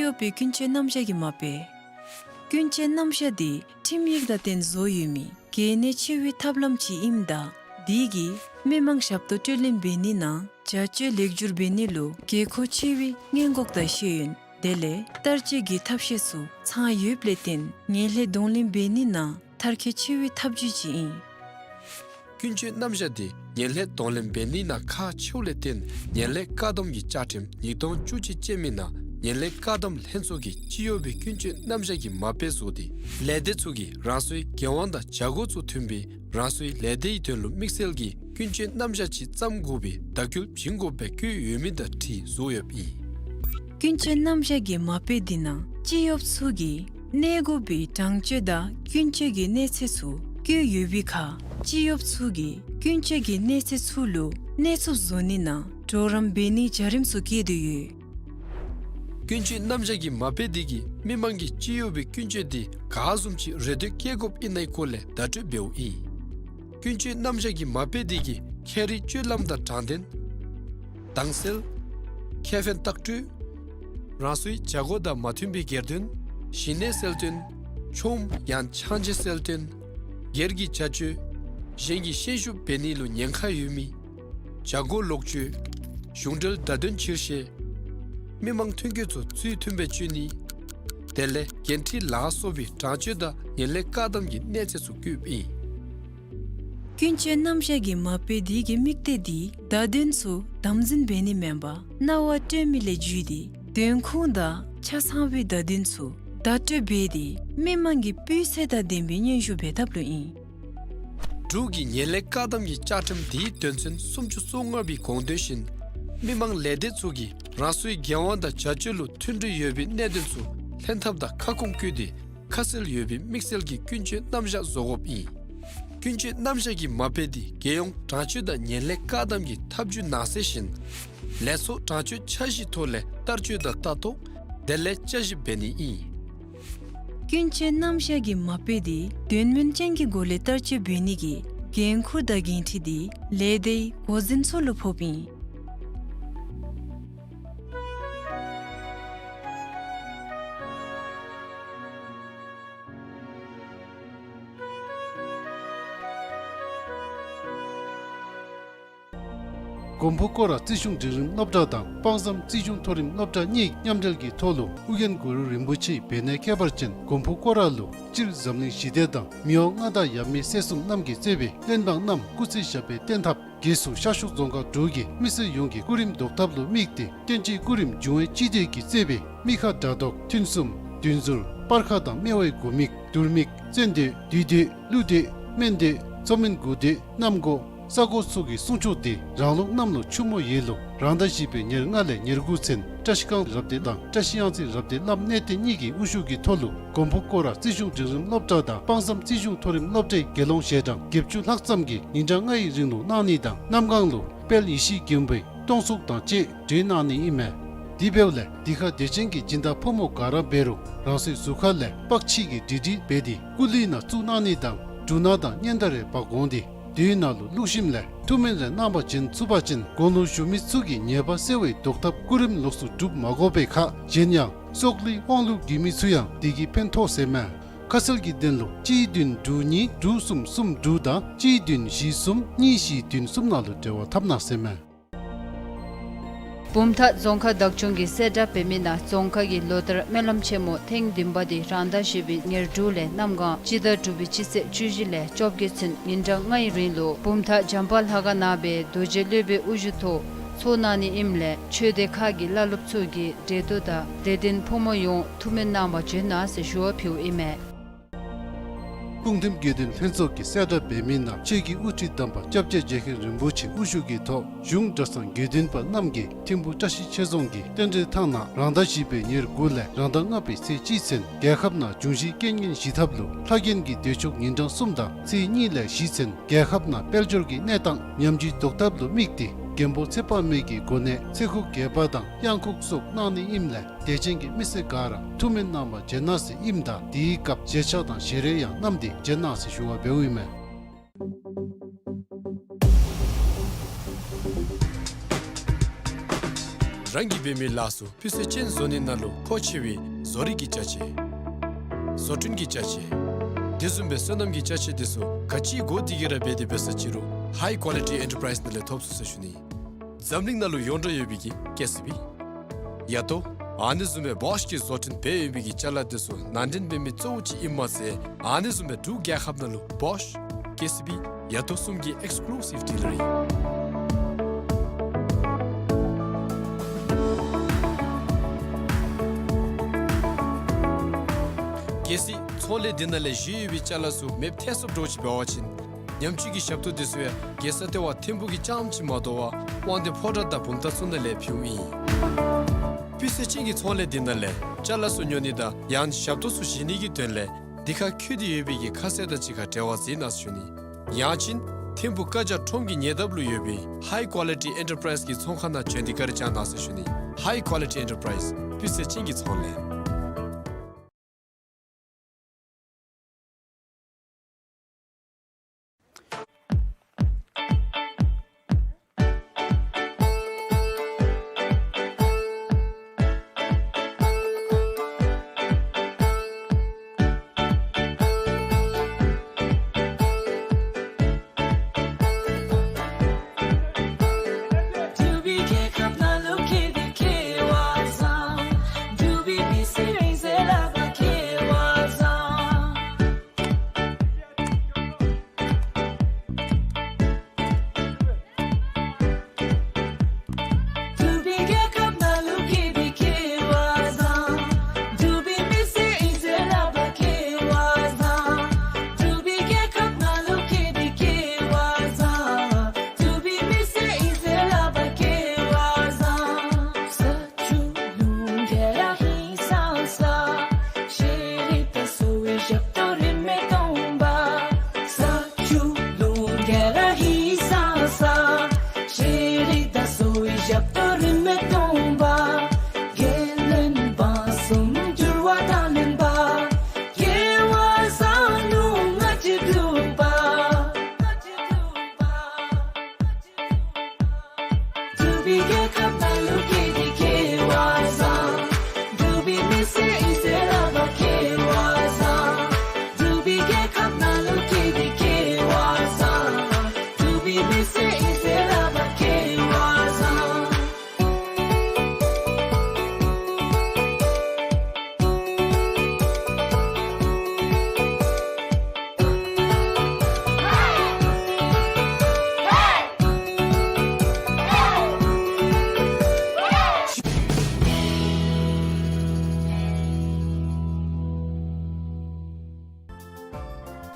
ཡོད་པའི་ཀུན་སྤྱོད་རྣམ་གཞག་གི་མ་དཔེ། ཀུན་སྤྱོད་རྣམ་གཞག་འདི་ཁྲིམས་ཡིག་དང་བསྟུན་བཟོ་ཡོད་མི་གལ་གནད་ཆེ་བའི་ཐབས་ལམ་ཅིག་ཨིནམ་ད་འདི་གིས་མི་མང་ཞབས་ཏོག་སྤྲོད་ལེན་འབད་ནི་ནང་བྱ་སྤྱོད་ལེགས་བསྒྱུར་འབད་ནི་ལུ་དགོས་མཁོ་ཆེ་བའི་སྔོན་འགོག་དང་ཤེས་ཡོན་དེ་ལས་བསྟར་སྤྱོད་ཀྱི་ཐབས་ཤེས་ཚུ་ཚང་ཡོདཔ་ལས་བརྟེན་ངན་ལྷད་གདོང་ལེན་འབད་ནི་ནང་མཐར་འཁྱོལ་ཆེ་བའི་ཐབས་བྱུས་ཅིག་ཨིན། ཀུན་སྤྱོད་རྣམ་གཞག་འདི་ངན་ལྷད་གདོང་ལེན་འབད་ནི་ནང་ཁག་ཆེཝ་ལས་བརྟེན་ངན་ལྷད་བཀག་སྡོམ་གྱི་བཅའ་ཁྲིམས་ཉིས་སྟོང་བཅུ་གཅིག་ཅན་མའི་ནང་ངན་ལྷད་བཀག་སྡོམ་ལྷན་ཚོགས་ཀྱིས་སྤྱི་ཡོངས་པའི་ཀུན་སྤྱོད་རྣམ་གཞག་གི་མ་དཔེ་བཟོ་སྟེ་ལས་སྡེ་ཚུ་གིས་རང་སོའི་འགན་དབང་དང་བྱ་སྒོ་ཚུ་མཐུན་པའི་རང་སོའི་ལས་སྡེའི་དོན་ལུ་དམིགས་བསལ་གྱི་ཀུན་སྤྱོད་རྣམ་གཞག་ཅིག་བརྩམ་དགོ་པའི་བརྡ་བསྐུལ་བྱིན་དགོཔ་སྦེ་བཀོད་ཡོད་མི་དང་འཁྲིལ་བཟོ་ཡོདཔ་ཨིན། ཀུན་སྤྱོད་རྣམ་གཞག་གི་མ་དཔེ་འདི་ནང་སྤྱི་ཡོངས་ཚུ་གིས་གནས་དགོ་པའི་དྲང་སྤྱོད་དང་ཀུན་སྤྱོད་ཀྱི་གནས་ཚད་ཚུ་བཀོད་ཡོད་པའི་ཁར་སྤྱི་ཡོངས་ཚུ་གིས་ཀུན་སྤྱོད་ཀྱི་གནས་ཚད་ཚུ་ལུ་གནས་ཚུགསཔ་བཟོ་ནི་ནང་གྲོགས་རམ་འབད་ནིའི་བྱ་རིམ་ཚུ་བཀོད་དེ་ཡོད། ཀུན་སྤྱོད་རྣམ་གཞག་གི་མ་དཔེ་འདི་གིས་མི་མང་གིས་སྤྱི་ཡོངས་པའི་ཀུན་སྤྱོད་འདི་ག་བཟུམ་ཅིག་རེ་འདོད་བསྐྱེད་དགོཔ་ཨིན་ནའི་སྐོར་ལས་བརྡ་སྤྲོད་འབདཝ་ཨིན། ཀུན་སྤྱོད་རྣམ་གཞག་གི་མ་དཔེ་འདི་གིས་ཁྱད་རིག་སྤྱོད་ལམ་དང་དྲང་བདེན། དྭངས་གསལ། ཁེ་ཕན་ལྟག་སྤྲོད། རང་སོའི་བྱ་སྒོ་དང་མ་མཐུན་པའི་སྒེར་དོན། ཞི་གནས་གསལ་སྟོན། ཆོམ་ཡང་ཆང་བརྗེ་གསལ་སྟོན། སྒེར་གྱི་བྱ་སྤྱོད་གཞན་གྱི་ཤན་ཤུགས་འབད་ནི་ལུ་ཉེན་ཁ་ཡོད་མི། བྱ་སྒོ་ལོག་སྤྱོད། གཞུང་འབྲེལ་བརྡ་དོན་ཕྱིར་བཤེར། མི་མང་ཐོན་སྐྱེད་ཚུ་ཚུལ་མཐུན་པའི་སྤྱོད་ནི། དེ་ལས་འགན་འཁྲི་ལ་སོགས་པའི་དྲང་སྤྱོད་དང་ངན་ལྷད་བཀག་སྡོམ་གྱི་གནས་ཚད་ཚུ་བཀོདཔ་ཨིན། ཀུན་སྤྱོད་རྣམ་གཞག་གི་མ་དཔེ་འདི་གི་དམིགས་གཏད་འདི་བརྡ་དོན་ཚུ་དམ་འཛིན་འབད་ནི་མེན་པར་རྣ་བར་སྤྲོད་མི་ལས་བརྒྱུད་དེ་དོན་ཁུངས་དང་ཆ་ཚང་བའི་བརྡ་དོན་ཚུ་བརྡ་སྤྲོད་འབད་དེ་མི་མང་གི་སྤུས་ཚད་དང་ལྡན་པའི་སྙན་ཞུ་འབད་ཐབས་ལུ་ཨིན། འབྲུག་གི་ངན་ལྷད་བཀག་སྡོམ་གྱི་བཅའ་ཁྲིམས་འདིའི་དོན་ཚན་སུམ་ཅུ་སོ་ལྔ་པའི་དགོངས་དོན་བཞིན་མི་མང་ལས་སྡེ་ཚུ་གིས་རང་སོའི་འགན་དབང་དང་བྱ་སྤྱོད་ལུ་མཐུན་སྒྲིལ་ཡོད་པའི་གནད་དོན་ཚུ་ལྷན་ཐབས་དང་ཁ་སྐོང་བཀོད་དེ་ཁ་གསལ་ཡོད་པའི་དམིགས་བསལ་གྱི་ཀུན་སྤྱོད་རྣམ་གཞག་བཟོ་དགོཔ་ཨིན། ཀུན་སྤྱོད་རྣམ་གཞག་གི་མ་དཔེ་འདི་རྒྱལ་ཡོངས་དྲང་སྤྱོད་དང་ངན་ལྷད་བཀག་སྡོམ་གྱི་ཐབས་བྱུས་ནང་གསལ་བཞིན་ལས་ཚོགས་དྲང་སྤྱོད་འཆར་གཞིའི་ཐོག་ལས་བསྟར་སྤྱོད་དང་ལྟ་རྟོག་དེ་ལས་དཔྱད་ཞིབ་འབད་ནི་ཨིན། ཀུན་སྤྱོད་རྣམ་གཞག་གི་མ་དཔེ་འདི་དོན་སྨིན་ཅན་གྱི་སྒོ་ལས་བསྟར་སྤྱོད་འབད་ནི་གི་འགན་ཁུར་དང་འགན་འཁྲི་འདི་ལས་སྡེའི་འགོ་འཛིན་ཚུ་ལུ་ཕོགཔ་ཨིན། མགོན་པོ་སྐོར་ར་རྩིས་གཞུང་འབྲིང་རིམ་སློབ་གྲྭ་དང་དཔག་བསམ་རྩིས་གཞུང་མཐོ་རིམ་སློབ་གྲྭ་གཉིས་མཉམ་འབྲེལ་གྱི་ཐོག་ལུ་ཨོ་རྒྱན་གུ་རུ་རིན་པོ་ཆེའི་བེར་ནག་ཁྱད་པར་ཅན་མགོན་པོ་སྐོར་ར་ལུ་སྤྱིར་འཛམ་གླིང་ཞི་བདེ་དང་མི་དབང་མངའ་བདག་ཡབ་མེས་སྲས་གསུམ་རྣམས་ཀྱིས་གཙོས་པའི་བློན་འབངས་རྣམས་སྐུ་ཚེ་ཞབས་པད་བརྟན་ཐབས། སྒོས་སུ་ཤར་ཕྱོགས་རྫོང་ཁག་དྲུག་གི་མི་སེར་ཡོངས་ཀྱི་སྐུ་རིམ་བཟློག་ཐབས་ལུ་དམིགས་ཏེ་བསྟན་སྤྱིའི་སྐུ་རིམ་འབྱུང་བའི་སྤྱི་སྡེ་གིས་གཙོས་པའི་མི་ཁ་དགྲ་བཟློག་ཐུན་གསུམ་བདུན་ཟུར་སྤར་ཁ་དང་སྨེ་བའི་དགུ་མིག་དུར་མིག་བཙན་སྡོད་བདུད་སྡོད་ཀླུ་སྡོད་སྨན་སྡོད་མཚོ་སྨན་དགུ་སྡོད་གནམ་སྒོ་ས་སྒོ་སོགས་ཀྱི་སྲུང་སྐྱོབ་འདི་རང་ལུགས་གནམ་ལོ་ཆུ་མོ་ཡོས་ལོ་རང་ཟླ་བཞི་པའི་ཉེར་ལྔ་ལས་ཉེར་དགུ་ཚུན་བཀྲ་ཤིས་སྒང་རབ་སྡེ་དང་བཀྲ་ཤིས་གཡང་རྩེ་རབ་སྡེ་བླམ་གནས་བརྟན་གཉིས་ཀྱི་དབུ་བཞུགས་ཀྱི་ཐོག་ལུ་མགོན་པོ་སྐོར་ར་རྩིས་གཞུང་འབྲིང་རིམ་སློབ་གྲྭ་དང་དཔག་བསམ་རྩིས་གཞུང་མཐོ་རིམ་སློབ་གྲྭའི་དགེ་སློང་ཞལ་གྲངས་བརྒྱད་ཅུ་ལྷག་ཙམ་གྱིས་ཉིན་གྲངས་ལྔ་ཡི་རིང་ལུ་གནང་ནི་དང་གནམ་སྒང་ལུ་དཔལ་ཡེ་ཤེས་མགོན་པོའི་སྟོང་གཟུགས་དང་བཅས་གྲོལ་གནང་ནི་ཨིན་མས། དེ་འབདཝ་ལས་འདི་ཁར་དད་ཅན་གྱི་སྦྱིན་བདག་ཕོ་མོ་ག་ར་འབད་རུང་རང་སོའི་གཟུགས་ཁ་ལས་པགས་ཕྱིས་ཀྱི་འབྲི་འབྲི་འབད་དེ་སྐུ་ལུས་ནང་བཙུགས་གནང་ནི་དང་འབྲུ་སྣ་དང་སྙན་དར་རེ་འབག་འོང་སྟེ་དེའི་ནང་ལུ་བླུགས་ཞིནམ་ལས་ཐུགས་སྨོན་རེ་གནང་བ་བྱིན་ཚུགས་པ་ཅིན་དགུང་ལོ་གཞོན་མི་ཚུ་གི་ཉེས་པ་སེལ་བའི་བཟློག་ཐབས་སྐུ་རིམ་ལོགས་སུ་སྒྲུབ་མ་དགོ་པའི་ཁར་གཞན་ཡང་སྲོག་ལུས་དབང་ལུ་རྒུད་མི་ཚུ་ཡང་དེ་གིས་ཕན་ཐོགས་ཟེར་མས། ཁ་གསལ་གྱི་དོན་ལུ་གཅིག་བདུན་དྲུག་གཉིས་དྲུག་གསུམ་གསུམ་དྲུག་དང་གཅིག་བདུན་བཞི་གསུམ་གཉིས་བཞི་བདུན་གསུམ་ནང་ལུ་འབྲེལ་བ་འཐབ་གནང་ཟེར་མས། བུམ་ཐང་རྫོང་ཁག་བདག་སྐྱོང་གིས་གསལ་བསྒྲགས་འབད་མི་ནང་རྫོང་ཁག་གི་ལོ་ལྟར་སྨོན་ལམ་ཆེན་མོ་ཐེངས་བདུན་པ་འདི་རང་ཟླ་བཞི་པའི་ཉེར་དྲུག་ལས་གནམ་གང་སྤྱི་ཟླ་དྲུག་པའི་སྤྱི་ཚེས་བཅུ་བཞི་ལས་བཅོ་བརྒྱད་ཚུན་ཉིན་གྲངས་ལྔའི་རིང་ལུ་བུམ་ཐང་བྱམས་པ་ལྷ་ཁང་ནང་སྦེ་རྡོ་རྗེ་སློབ་དཔོན་དབུ་བཞུགས་ཐོག་ཚོགས་གནང་ནི་ཨིནམ་ལས་ཆོས་སྡེ་ཁག་གི་བླ་སློབ་ཚུ་གིས་གྲལ་བསྟུན་དང་དད་ལྡན་ཕོ་མོ་ཡོངས་ཐུགས་སྨོན་གནང་བར་བྱོན་གནང་ཟེར་ཞུ་བ་ཕུལཝ་ཨིན་མས། སྤུངས་ཐིམ་དགེ་འདུན་ལྷན་ཚོགས་ཀྱིས་གསལ་བསྒྲགས་འབད་མི་ནང་ཆོས་ཀྱི་དབུ་ཁྲིད་དམ་པ་སྐྱབས་རྗེ་རྗེ་མཁན་རིན་པོ་ཆེ་དབུ་བཞུགས་ཀྱི་ཐོག་གཞུང་གྲྭ་ཚང་དགེ་འདུན་པ་རྣམས་ཀྱིས་ཐིམ་ཕུ་བཀྲ་ཤིས་ཆོས་རྫོང་གི་རྟེན་འབྲེལ་ཐང་ནང་རང་ཟླ་བཞི་པའི་ཉེར་དགུ་ལས་རང་ཟླ་ལྔ་པའི་ཚེས་གཅིག་ཚུན་རྒྱལ་ཁབ་ནང་འབྱུང་བཞིའི་རྐྱེན་ངན་ཞི་ཐབས་ལུ་ལྷ་རྒྱན་གྱི་མདོས་ཆོག་ཉིན་གྲངས་གསུམ་དང་ཚེས་གཉིས་ལས་བཞི་ཚུན་རྒྱལ་ཁབ་ནང་དཔལ་འབྱོར་གྱི་གནས་སྟངས་ཉམས་ཅི་བཟློག་ཐབས་ལུ་དམིགས་ཏེ་མགོན་པོ་ཚེ་དཔག་མེད་ཀྱི་སྒོ་ནས་ཚེ་ཁུག་རྒྱས་པ་དང་གཡང་ཁུག་སོགས་གནང་ནི་ཨིནམ་ལས་དད་ཅན་གྱི་མི་སེར་ག་ར་ཐུགས་སྨོན་གནང་བར་བྱོན་གནང་ཟེར་ཨིནམ་ད་དེའི་སྐབས་བཞེས་ཆས་དང་ཞལ་རས་ཡང་བསྣམས་ཏེ་བྱོན་གནང་ཟེར་ཞུ་བ་འབདཝ་ཨིན་མས། རང་གིས་འབད་མི་ལཱ་ཚུ་སྤུས་ཚད་ཅན་བཟོ་ནི་ནང་ལུ་མཁོ་ཆེ་བའི་བཟོ་རིག་གི་ཅ་ཆས། བཟོ་སྐྲུན་གྱི་ཅ་ཆས། དེ་བཟུམ་སྦེ་སོ་ནམ་གྱི་ཅ་ཆས་དེ་ཚུ་ག་ཅི་དགོ་དེ་གི་ར་འབད་དེ་འབད་ས་ཅིག་རུང་High Quality Enterprise ནང་ལས་ཐོབ་ཚུགས་ཟེར་ཞུ་ནི། འཛམ་གླིང་ནང་ལུ་ཡོངས་གྲགས་ཡོད་པའི་གི་ཀེ་སི་བི། ཡ་ཏོ། ཨ་ནི་བཟུམ་སྦེ་བོཤ་གིས་བཟོ་སྐྲུན་འབད་ཡོད་པའི་གི་ཅ་ལ་དེ་ཚུ་ནང་འདྲེན་འབད་མི་གཙོ་བོ་ཅིག་ཨིནམ་མ་ཚད་ཨ་ནི་བཟུམ་སྦེ་འབྲུག་རྒྱལ་ཁབ་ནང་ལུ་བོཤ། ཀེ་སི་བི། ཡ་ཏོ་གསུམ་གྱི་ཨེགསི་ཀུ་ལུ་སིབ་ཌི་ལར་ཨིན། གལ་སྲིད་ཚོང་ལས་འདི་ནང་ལས་བཞེས་ཡོད་པའི་ཅ་ལ་ཚུ་མེདཔ་ཐལ་སོཔ་འདྲཝ་ཅིག་འབད་བ་ཅིན་ཉམས་བཅོས་ཀྱི་ཞབས་ཏོག་དེ་ཚུ་ཡང་རྒྱལ་ས་ལྟེ་བ་ཐིམ་ཕུག་གི་རྐྱངམ་ཅིག་མ་དོ་བར་དབང་འདུས་ཕོ་བྲང་དང་བུམ་ཐང་ཚུ་ནང་ལས་ཕུལཝ་ཨིན། སྤུས་ཚད་ཅན་གྱི་ཚོང་ལས་འདི་ནང་ལས་ཅ་ལ་ཚུ་ཉོ་ནི་དང་ཡང་ཞབས་ཏོག་ཚུ་བཞེས་ནི་གི་དོན་ལས་འདི་ཁར་བཀོད་དེ་ཡོད་པའི་གི་ཁ་གསལ་དང་གཅིག་ཁར་འབྲེལ་བ་མཛད་གནང་ཟེར་ཞུ་ནི། ཡང་ཅིན་ཐིམ་ཕུག་ཀ་ཇ་ཁྲོམ་གྱི་ཉེ་འདབས་ལུ་ཡོད་པའི་High Quality Enterprise གི་ཚོང་ཁང་ནང་བྱོན་ཏེ་བཀའ་དྲིན་བསྐྱང་གནང་ཟེར་ཞུ་ནི། High Quality Enterprise སྤུས་ཚད་ཅན་གྱི་ཚོང་ལས།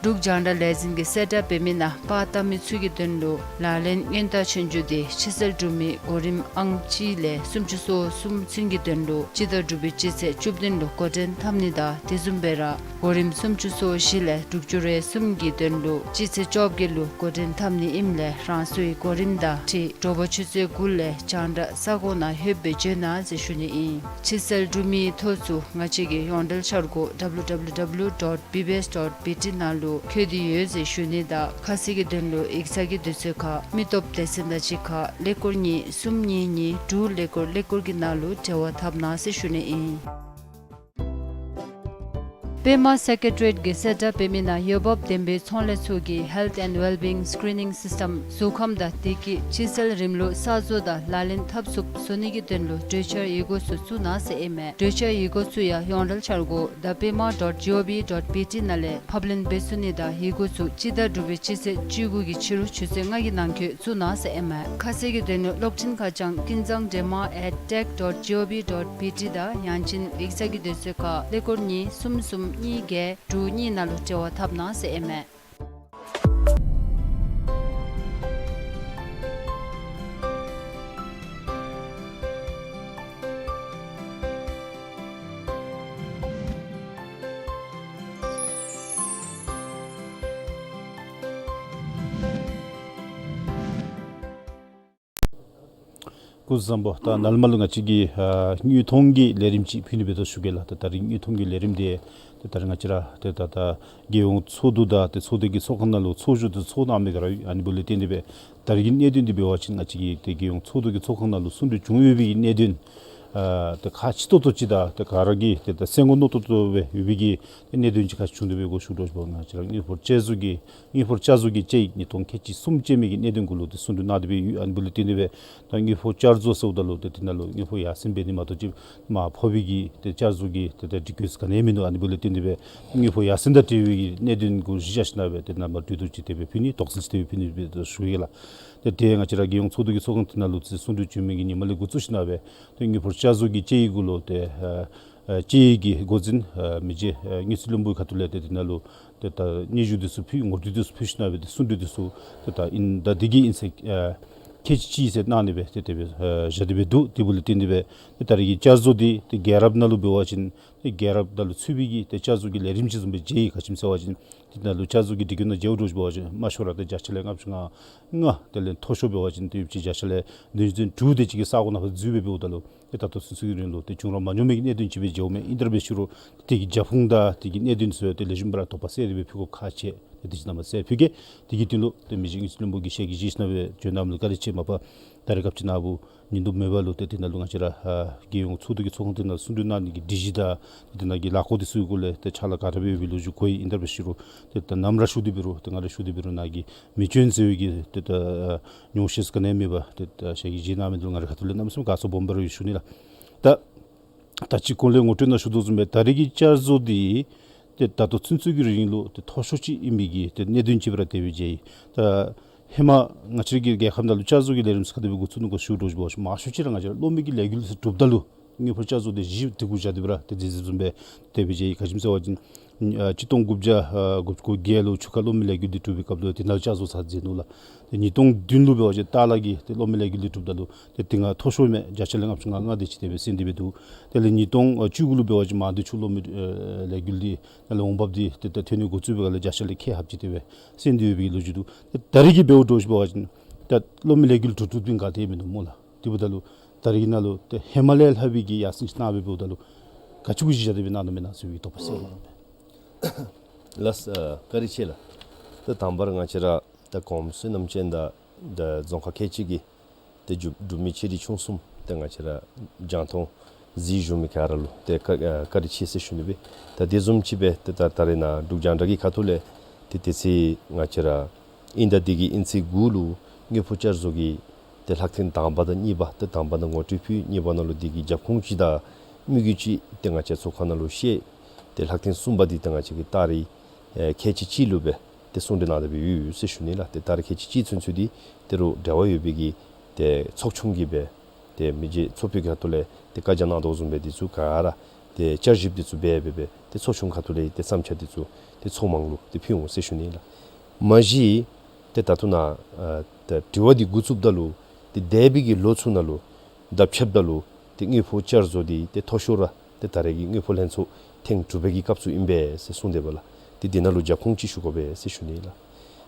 འབྲུག་རྒྱང་བསྒྲགས་ལས་འཛིན་གྱིས་གསལ་བསྒྲགས་འབད་མི་ནང་པར་བཏབ་མི་ཚུ་གི་དོན་ལུ་ལག་ལེན་སྔོན་བརྡ་ཆོས་རྒྱུགས་དེ་ཕྱི་གསལ་འབྲུག་མི་གོ་རིམ་ཨང་གཅིག་ལས་སུམ་ཅུ་སོ་གསུམ་ཚུན་གྱི་དོན་ལུ་སྤྱི་ཟླ་དྲུག་པའི་སྤྱི་ཚེས་བཅུ་བདུན་ལུ་འགོ་འདྲེན་འཐབ་ནི་དང་དེ་བཟུམ་སྦེ་ར་གོ་རིམ་སུམ་ཅུ་སོ་བཞི་ལས་དྲུག་ཅུ་རེ་གསུམ་གྱི་དོན་ལུ་སྤྱི་ཚེས་བཅོ་བརྒྱད་ལུ་འགོ་འདྲེན་འཐབ་ནི་ཨིནམ་ལས་རང་སོའི་གོ་རིམ་དང་འཁྲིལ་དྲོ་པ་ཆུ་ཚོད་དགུ་ལས་རྒྱང་བསྒྲགས་ས་གོ་ནང་ལྷོདཔ་སྦེ་འབྱོན་གནང་ཟེར་ཞུ་ནི་ཨིན། ཕྱི་གསལ་འབྲུག་མིའི་ཐོ་ཚུ་ང་བཅས་ཀྱི་ཡོངས་འབྲེལ་འཆར་སྒོ་W W W dot B B S dot B T ནང་ལུ་བཀོད་དེ་ཡོད་ཟེར་ཞུ་ནི་དང་ཁ་གསལ་གྱི་དོན་ལུ་ཡིག་ཚང་གི་དུས་ཚོད་ཁར་མི་སྟོབས་སྡེ་ཚན་དང་གཅིག་ཁར་ཀླད་ཀོར་གཉིས་གསུམ་གཉིས་གཉིས་དྲུག་ཀླད་ཀོར་ཀླད་ཀོར་གྱི་ནང་ལུ་འབྲེལ་བ་འཐབ་གནང་ཟེར་ཞུ་ནི་ཨིན། པདྨ་སེ་ཀེ་ཊི་རི་ཡེཊ་ཀྱིས་གསལ་བསྒྲགས་འབད་མི་ནང་འོས་འབབ་ལྡན་པའི་ཚོང་ལས་ཚུ་གི་Health and Wellbeing Screening System གཟུགས་ཁམས་དང་བདེ་སྐྱིད་ཕྱི་གསལ་རིམ་ལུགས་གསར་བཟོ་དང་ལག་ལེན་འཐབ་ཚུགསཔ་བཟོ་ནི་གི་དོན་ལུ་གྲོས་འཆར་ཡི་གུ་ཚུ་བཙུགས་གནང་ཟེར་ཨིན་མས། གྲོས་འཆར་ཡི་གུ་ཚུ་ཡང་ཡོངས་འབྲེལ་འཆར་སྒོ་The Pema dot G O V dot B T ནང་ལས་ཕབ་ལེན་འབད་ཚུགས་ནི་དང་ཡི་གུ་ཚུ་སྤྱི་ཟླ་དྲུག་པའི་སྤྱི་ཚེས་བཅུ་དགུ་གི་ཕྱི་རུ་ཆུ་ཚོད་ལྔ་གི་ནང་འཁོད་བཙུགས་གནང་ཟེར་ཨིན་མས། ཁ་གསལ་གྱི་དོན་ལུ་གློག་འཕྲིན་ཁ་བྱང་ཀུན་བཟང་འདྲེས་མ་at tech dot G O V dot B T དང་ཡང་ཅིན་ཡིག་ཚང་གི་དུས་ཚོད་ཁར་ཀླད་ཀོར་གཉིས་གསུམ་གསུམ་གཉིས་བརྒྱད་དྲུག་གཉིས་ནང་ལུ་འབྲེལ་བ་འཐབ་གནང་ཟེར་ཨིན་མས། སྐུ་གཟུགས་བཟང་པོ། ད་ནཱ་ལས་མར་ལུ་ང་བཅས་ཀྱིས་ཨ་དངོས་མཐོང་གི་ལས་རིམ་ཅིག་ཕུལ་ནི་འབད་དོ་ཞུ་གེ་ལགས། ད་ད་རིས་དངོས་མཐོང་གི་ལས་རིམ་འདི་ད་ད་རིས་ང་བཅས་ར་ཏེ་ད་ད་རྒྱལ་ཡོངས་ཚོགས་འདུ་དང་ཏེ་ཚོགས་སྡེ་གི་ཚོགས་ཁང་ནང་ལུ་ཚོགས་བཞུགས་ཏེ་ཚོགས་གནང་མི་ག་ར་ཨ་ནི་འབདཝ་ལས་བརྟེན་ཏེ་སྦེ་ད་རིས་ཀྱི་གནད་དོན་འདི་འབད་བ་ཅིན་ང་བཅས་ཀྱི་ཏེ་རྒྱལ་ཡོངས་ཚོགས་འདུ་གི་ཚོགས་ཁང་ནང་ལུ་གསུང་གྲོས་བྱུང་ཡོད་པའི་གནད་དོན་ཨ་ཏེ་ཁག་ཆེ་ཏོག་ཏོ་ཅིག་དང་ཏེ་ག་ར་གིས་ཏེ་ད་གསན་དགོ་མནོ་ཏོག་ཏོ་སྦེ་ཡོད་པའི་གི་ཏེ་གནད་དོན་ཅིག་ཁག་ཆེ་བྱུང་སྟེ་སྦེ་འགོ་བཙུགས་དོ་ཞུ་བ། ང་བཅས་ར་དངུལ་ཕོགས་བསྐྱར་བཟོ་གི་དངུལ་ཕོགས་བསྐྱར་བཟོ་གི་དཔྱད་ཡིག་ཉིས་སྟོང་ཁལ་གཅིག་གསུམ་ཅན་མའི་གི་གནད་དོན་གུ་ལུ་ཏེ་གསུང་གྲོས་གནང་སྟེ་སྦེ་ཡོད། ཨ་ནི་འབདཝ་ལས་བརྟེན་ཏེ་སྦེ་ད་དངུལ་ཕོགས་བསྐྱར་བཟོ་ཟེརཝ་ད་ལུ་ཏེ་དེ་ནང་ལུ་དངུལ་ཕོགས་ཡར་སེང་འབད་ནི་མ་གཏོགས་ཅིག་མ་ཕོག་པའི་གི་ཏེ་བསྐྱར་བཟོ་གི་ཏེ་ཏེ་སྒྲིག་བཀོད་ག་ནི་ཡང་མིན་འདུག། ཨ་ནི་འབདཝ་ལས་བརྟེན་ཏེ་སྦེ་དངུལ་ཕོགས་ཡར་སེང་དང་འབྲེལ་བའི་གི་གནད་དོན་གུ་གཞི་བཞག་ཞིན་ན་སྦེ་ཏེ་ནཱ་མར་གྲོས་བསྡུར་ཅིག་དེ་སྦེ་ཕུལ་ནི་དོགས་སེལ་ཅིག་དེ་སྦེ་ཕུལ་ནི་སྦེ་ཞུ་གེ་ལགས། ཏེ་དེ་ང་བཅས་ར་རྒྱལ་ཡོངས་ཚོགས་འདུ་གི་ཚོགས་ཁང་དེ་ནང་ལུ་ཏེ་གསུང་གྲོས་བྱུང་མི་གི་ཉིནམ་ལས་འགོ་བཙུགས་ཞིན་ན་སྦེ་ཏེ་དངུལ་ཕོགས་བསྐྱར་བཟོ་གི་དཔྱད་ཡིག་གུ་ལུ་ཏེ་ཨ་ཨ་དཔྱད་ཡིག་གི་འགོ་འཛིན་ཨ་མི་རྗེ་ཨ་དངུལ་རྩིས་བློན་པོའི་ཁ་ཐུག་ལས་ཏེ་དེ་ནང་ལུ་ཏེ་ད་སྙན་ཞུ་འདི་ཚུ་ཕུལ་ངོ་སྤྲོད་འདི་ཚུ་ཕུལ་ཞིན་ན་སྦེ་ཏེ་གསུང་གྲོས་འདི་ཚུ་ཏེ་ད་ཨིན་ད་འདི་གིས་ཨིན་ཟེར་ཨ་ཁལ་གཅིག་གཅིག་ཟེར་གནང་ནི་སྦེ་ཏེ་དེ་སྦེ་ཨ་བཞག་སྟེ་སྦེ་འདུག། དེ་འབདཝ་ལས་བརྟེན་ཏེ་སྦེ་ཏེ་ད་རིས་ཀྱི་བསྐྱར་བཟོ་འདི་ཏེ་རྒྱལ་རབས་ནང་ལུ་འབད་བ་ཅིན་ཏེ་རྒྱལ་རབས་ནང་ལུ་ཚུད་པའི་གི་ཏེ་བསྐྱར་བཟོ་གི་ལས་རིམ་ཅིག་བཟུམ་སྦེ་མཇལ་ཡི། ག་ཅི་སྨོ་ཟེར་བ་ཅིན་ཏེ་ནཱ་ལུ་བསྐྱར་བཟོ་གི་སྒྲིག་གོ་ནང་མཇལཝ་འདྲཝ་ཅིག་འབད་བ་ཅིན་དམའ་ཤོས་ར་ཏེ་བརྒྱ་ཆ་ལས་ལྔ་བཅུ་ང་ལྔ། དེ་ལས་མཐོ་ཤོས་འབད་བ་ཅིན་ཏེ་ཡོད་ཅིག་བརྒྱ་ཆ་ལས་བདུན་ཅུ་དོན་དྲུག་དེ་ཅིག་གི་ས་གོ་ནང་ཕར་འཛུལ་སྦེ་འབདཝ་ད་ལུ་ཏེ་ད་ལྟོ་ཚུན་ཚོད་ཀྱི་རིང་ལུ་ཏེ་བྱུང་ར་མ་མྱོང་མི་གི་གནད་དོན་ཅིག་སྦེ་མཇལཝ་མས། ཨིན་དེ་འབད་ཞུ་རུང་དེ་གི་རྒྱབ་ཁུངས་དང་དེ་གི་གནད་དོན་ཚུ་ཏེ་ལེགས་ཤོམ་སྦེ་ར་དོགས་པ་སེལ་ཏེ་སྦེ་ཕུལ་དགོཔ་ཁག་ཆེ། ཏེ་དེ་ཅིག་ནཱ་མར་གསལ་ཕུལ་གེ། དེ་གི་དོན་ལུ་ཏེ་མི་རྗེ་དངུལ་རྩིས་བློན་པོ་གིས་ཞལ་གྱིས་བཞེས་ཞིན་ན་སྦེ་བྱོན་གནངམ་ལུ་བཀའ་དྲིན་ཆེ། མ་པ་ད་རེས་སྐབས་ཅིག་ནཱ་བུ་ཉིན་དུམ་མེད་པ་ལུ་ཏེ་དེ་ནང་ལུ་ང་བཅས་ར་ཨ་རྒྱལ་ཡོངས་ཚོགས་འདུ་གི་ཚོགས་ཁང་དེ་ནང་གསུང་གྲོས་གནང་ནི་གི་སྒྲིག་གཞི་དང་ཏེ་དེ་ནང་གི་ལས་སྒོ་དེ་ཚུ་གུ་ལས་ཏེ་ཕྱག་ལཱ་ག་དེ་སྦེ་ཡོདཔ་ལོ་རྒྱུས་གོ་ཡི། ཨིན་དེ་འབད་ཞུ་རུང་ཏེ་ད་ནམ་ར་ཞུ་སྟེ་འབད་རུང་ཏེ་ང་ར་ཞུ་སྟེ་འབད་རུང་ནཱ་གིས་མི་བྱོན་ཟེར་བའི་གི་ཏེ་ད་ཨ་མྱོང་ཤེས་ག་ནི་ཡང་མེད་པར་ཏེ་ད་ཞལ་གྱིས་བཞེས་གནང་མི་འདི་ལུ་ང་རའི་ཁ་ཐུག་ལས་གནམ་མེད་ས་མེད་དགའ་ཚོར་སྦོམ་སྦེ་ར་ཡོད་ཞུ་ནི་ལགས། ད་ད་ཅི་གོང་ལས་ངོ་སྤྲོད་ནང་ཞུ་དོ་བཟུམ་སྦེ་ད་རིས་ཀྱི་བསྐྱར་བཟོ་འདི་ཏེ་ད་ལྟོ་ཚུན་ཚོད་ཀྱི་རིང་ལུ་ཏེ་མཐོ་ཤོས་ཅིག་ཨིན་པའི་གི་ཏེ་གནད་དོན་ཅིག་སྦེ་ར་དེ་སྦེ་མཇལ་ཡི། ད་ཧེ་མ་ང་བཅས་ཀྱི་རྒྱལ་ཁབ་ནང་ལུ་བསྐྱར་བཟོ་གི་ལས་རིམ་ཚུ་ག་དེ་སྦེ་འགོ་བཙུགས་ནུག་གོ་ཞུ་དོ་བཟུམ་སྦེ་མང་ཤོས་ཅིག་ར་ང་བཅས་ར་གློག་མེ་གི་ལས་འགུལ་ཚུ་གྲུབ་ད་ལུ་དངུལ་ཕོགས་བསྐྱར་བཟོ་འདི་གཞི་དེ་གུ་བཞག་སྟེ་སྦེ་ར་ཏེ་མཛད་མཛདཔ་བཟུམ་སྦེ་དེ་སྦེ་མཇལ་ཡི། ག་ཅི་སྨོ་ཟེར་བ་ཅིན་ཨ་གཅིག་སྟོང་དགུ་བརྒྱ་ཨ་དགུ་བཅུ་གོ་བརྒྱད་ལུ་ཆུ་ཁ་གློག་མེ་ལས་འགུལ་འདི་གྲུབ་པའི་སྐབས་ལུ་ཏེ་ནཱ་བསྐྱར་བཟོ་ཚར་མཛད་ནུག་ལགས། ཏེ་ཉིས་སྟོང་བདུན་ལུ་འབད་བ་ཅིན་ཏཱ་ལ་གི་ཏེ་གློག་མེ་ལས་འགུལ་འདི་གྲུབ་ད་ལུ་ཏེ་དེ་སྒང་མཐོ་ཤོས་མས། བརྒྱ་ཆ་ལས་ལྔ་བཅུ་ང་ལྔ་དེ་ཅིག་དེ་སྦེ་སེང་སྟེ་སྦེ་འདུག། དེ་ལས་ཉིས་སྟོང་བཅུ་དགུ་ལུ་འབད་བ་ཅིན་མང་སྡེ་ཆུ་གློག་མེ་ཨེ་ལས་འགུལ་འདི་ནཱ་ལས་འོང་འབབ་འདི་ཏེ་ད་ཐོན་ནི་འགོ་བཙུགས་པའི་སྒང་ལས་བརྒྱ་ཆ་ལས་ཁལ་ལྷགཔ་ཅིག་དེ་སྦེ་སེང་སྟེ་ཡོད་པའི་ལོ་རྒྱུས་འདུག། ཏེ་ད་རིས་ཀྱི་འབདཝ་འདྲཝ་ཅིག་འབད་བ་ཅིན་ད་གློག་མེ་ལས་འགུལ་གྲུབ་གྲུབ་སྟེ་ག་ཏེ་མིན་འདུག་སྨོ་ལགས། དེ་འབདཝ་ད་ལུ་ད་རིས་ནང་ལུ་ཏེ་ཧེ་མ་ལས་ལྷག་པའི་གི་ཡར་སེང་ཅིག་གནང་སྦེ་འབདཝ་ད་ལུ་ག་ཅི་གུ་གཞི་བཞག་སྟེ་སྦེ་གནང་དོ་མེན་ན་ཟེར་བའི་དོགས་པ་སེལ་བར་འོང་། ལགས་སོ། བཀའ་དྲིན་ཆེ་ལགས། ད་དང་པར་ང་བཅས་ར་ད་གོང་བསོད་ནམས་ཅན་དང་ད་རྫོང་ཁག་ཁལ་གཅིག་གི་ཏེ་འབྲུག་འབྲུག་མི་ཆེ་འབྲིང་ཆུང་གསུམ་ཏེ་ང་བཅས་ར་རྒྱང་མཐོང་གཟིགས་བཞུགས་མི་ག་ར་ལུ་ཏེ་བཀའ་ཨ་བཀའ་དྲིན་ཆེ་ཟེར་ཞུ་ནི་སྦེ། ད་དེ་བཟུམ་ཅིག་སྦེ་ཏེ་ད་ད་རིས་ནཱ་འབྲུག་རྒྱང་བསྒྲགས་ཀྱི་ཁ་ཐུག་ལས་ཏེ་དེ་ཚེ་ང་བཅས་ར་དབྱིན་ཟླ་འདི་གི་དབྱིན་ཚེས་དགུ་ལུ་དངུལ་ཕོགས་བསྐྱར་བཟོ་གི་ཏེ་ལྷག་ཐེངས་དང་པ་དང་གཉིས་པ་ཏེ་དང་པ་ནང་ངོ་སྤྲོད་ཕུལ། གཉིས་པ་ནང་ལུ་འདི་གི་རྒྱབ་ཁུངས་ཅིག་དང་དམིགས་ཡུལ་ཅིག་ཏེ་ང་བཅས་ཚོགས་ཁང་ནང་ལུ་བཤད། ཏེ་ལྷག་ཐེངས་གསུམ་པ་འདི་ཏེ་ང་བཅས་ཀྱིས་ད་རིས་ཨེ་ཁལ་གཅིག་གཅིག་ལུ་སྦེ་ཏེ་གསུང་གྲོས་གནང་སྟེ་སྦེ་ཡོད་ཟེར་ཞུ་ནི་ལགས། ཏེ་ད་རིས་ཁལ་གཅིག་གཅིག་ཚུན་ཚོད་འདི་ཏེ་རོགས་འབྲེལ་བ་ཡོད་པའི་གི་ཏེ་ཚོགས་ཆུང་གིས་སྦེ་ཏེ་མི་རྗེ་ཚོགས་གཙོ་གི་ཁ་ཐུག་ལས་ཏེ་བཀའ་རྒྱ་གནང་དོ་བཟུམ་སྦེ་འདི་ཚུ་ག་ར་ཏེ་བསྐྱར་ཞིབ་འདི་ཚུ་འབད་འབད་སྦེ་ཏེ་ཚོགས་ཆུང་ཁ་ཐུག་ལས་ཏེ་བསམ་འཆར་འདི་ཚུ་ཏེ་ཚོགས་མང་ལུ་ཏེ་ཕུལ་འོང་ཟེར་ཞུ་ནི་ལགས། མ་གཞི་ཏེ་ད་ལྟོ་ནཱ་ཨ་ཏེ་དྲི་བ་འདི་འགོ་བཙུགསཔ་ད་ལུ་ཏེ་འདས་པའི་གི་ལོ་ཚུ་ནང་ལུ་ད་ཕྱདཔ་ད་ལུ་ཏེ་དངུལ་ཕོགས་བསྐྱར་བཟོ་འདི་ཏེ་མཐོ་ཤོས་ར་ཏེ་ད་རེས་ཀྱི་དངུལ་ཕོགས་ལྷན་ཚོགས་ཐེངས་དྲུག་པའི་གི་སྐབས་སུ་ཨིན་པས་ཟེར་གསུངས་དེས་པ་ལགས། ཏེ་འདི་ནང་ལུ་རྒྱབ་ཁུངས་ཅིག་ཞུ་དགོ་པས་ཟེར་ཞུ་ནི་ལགས།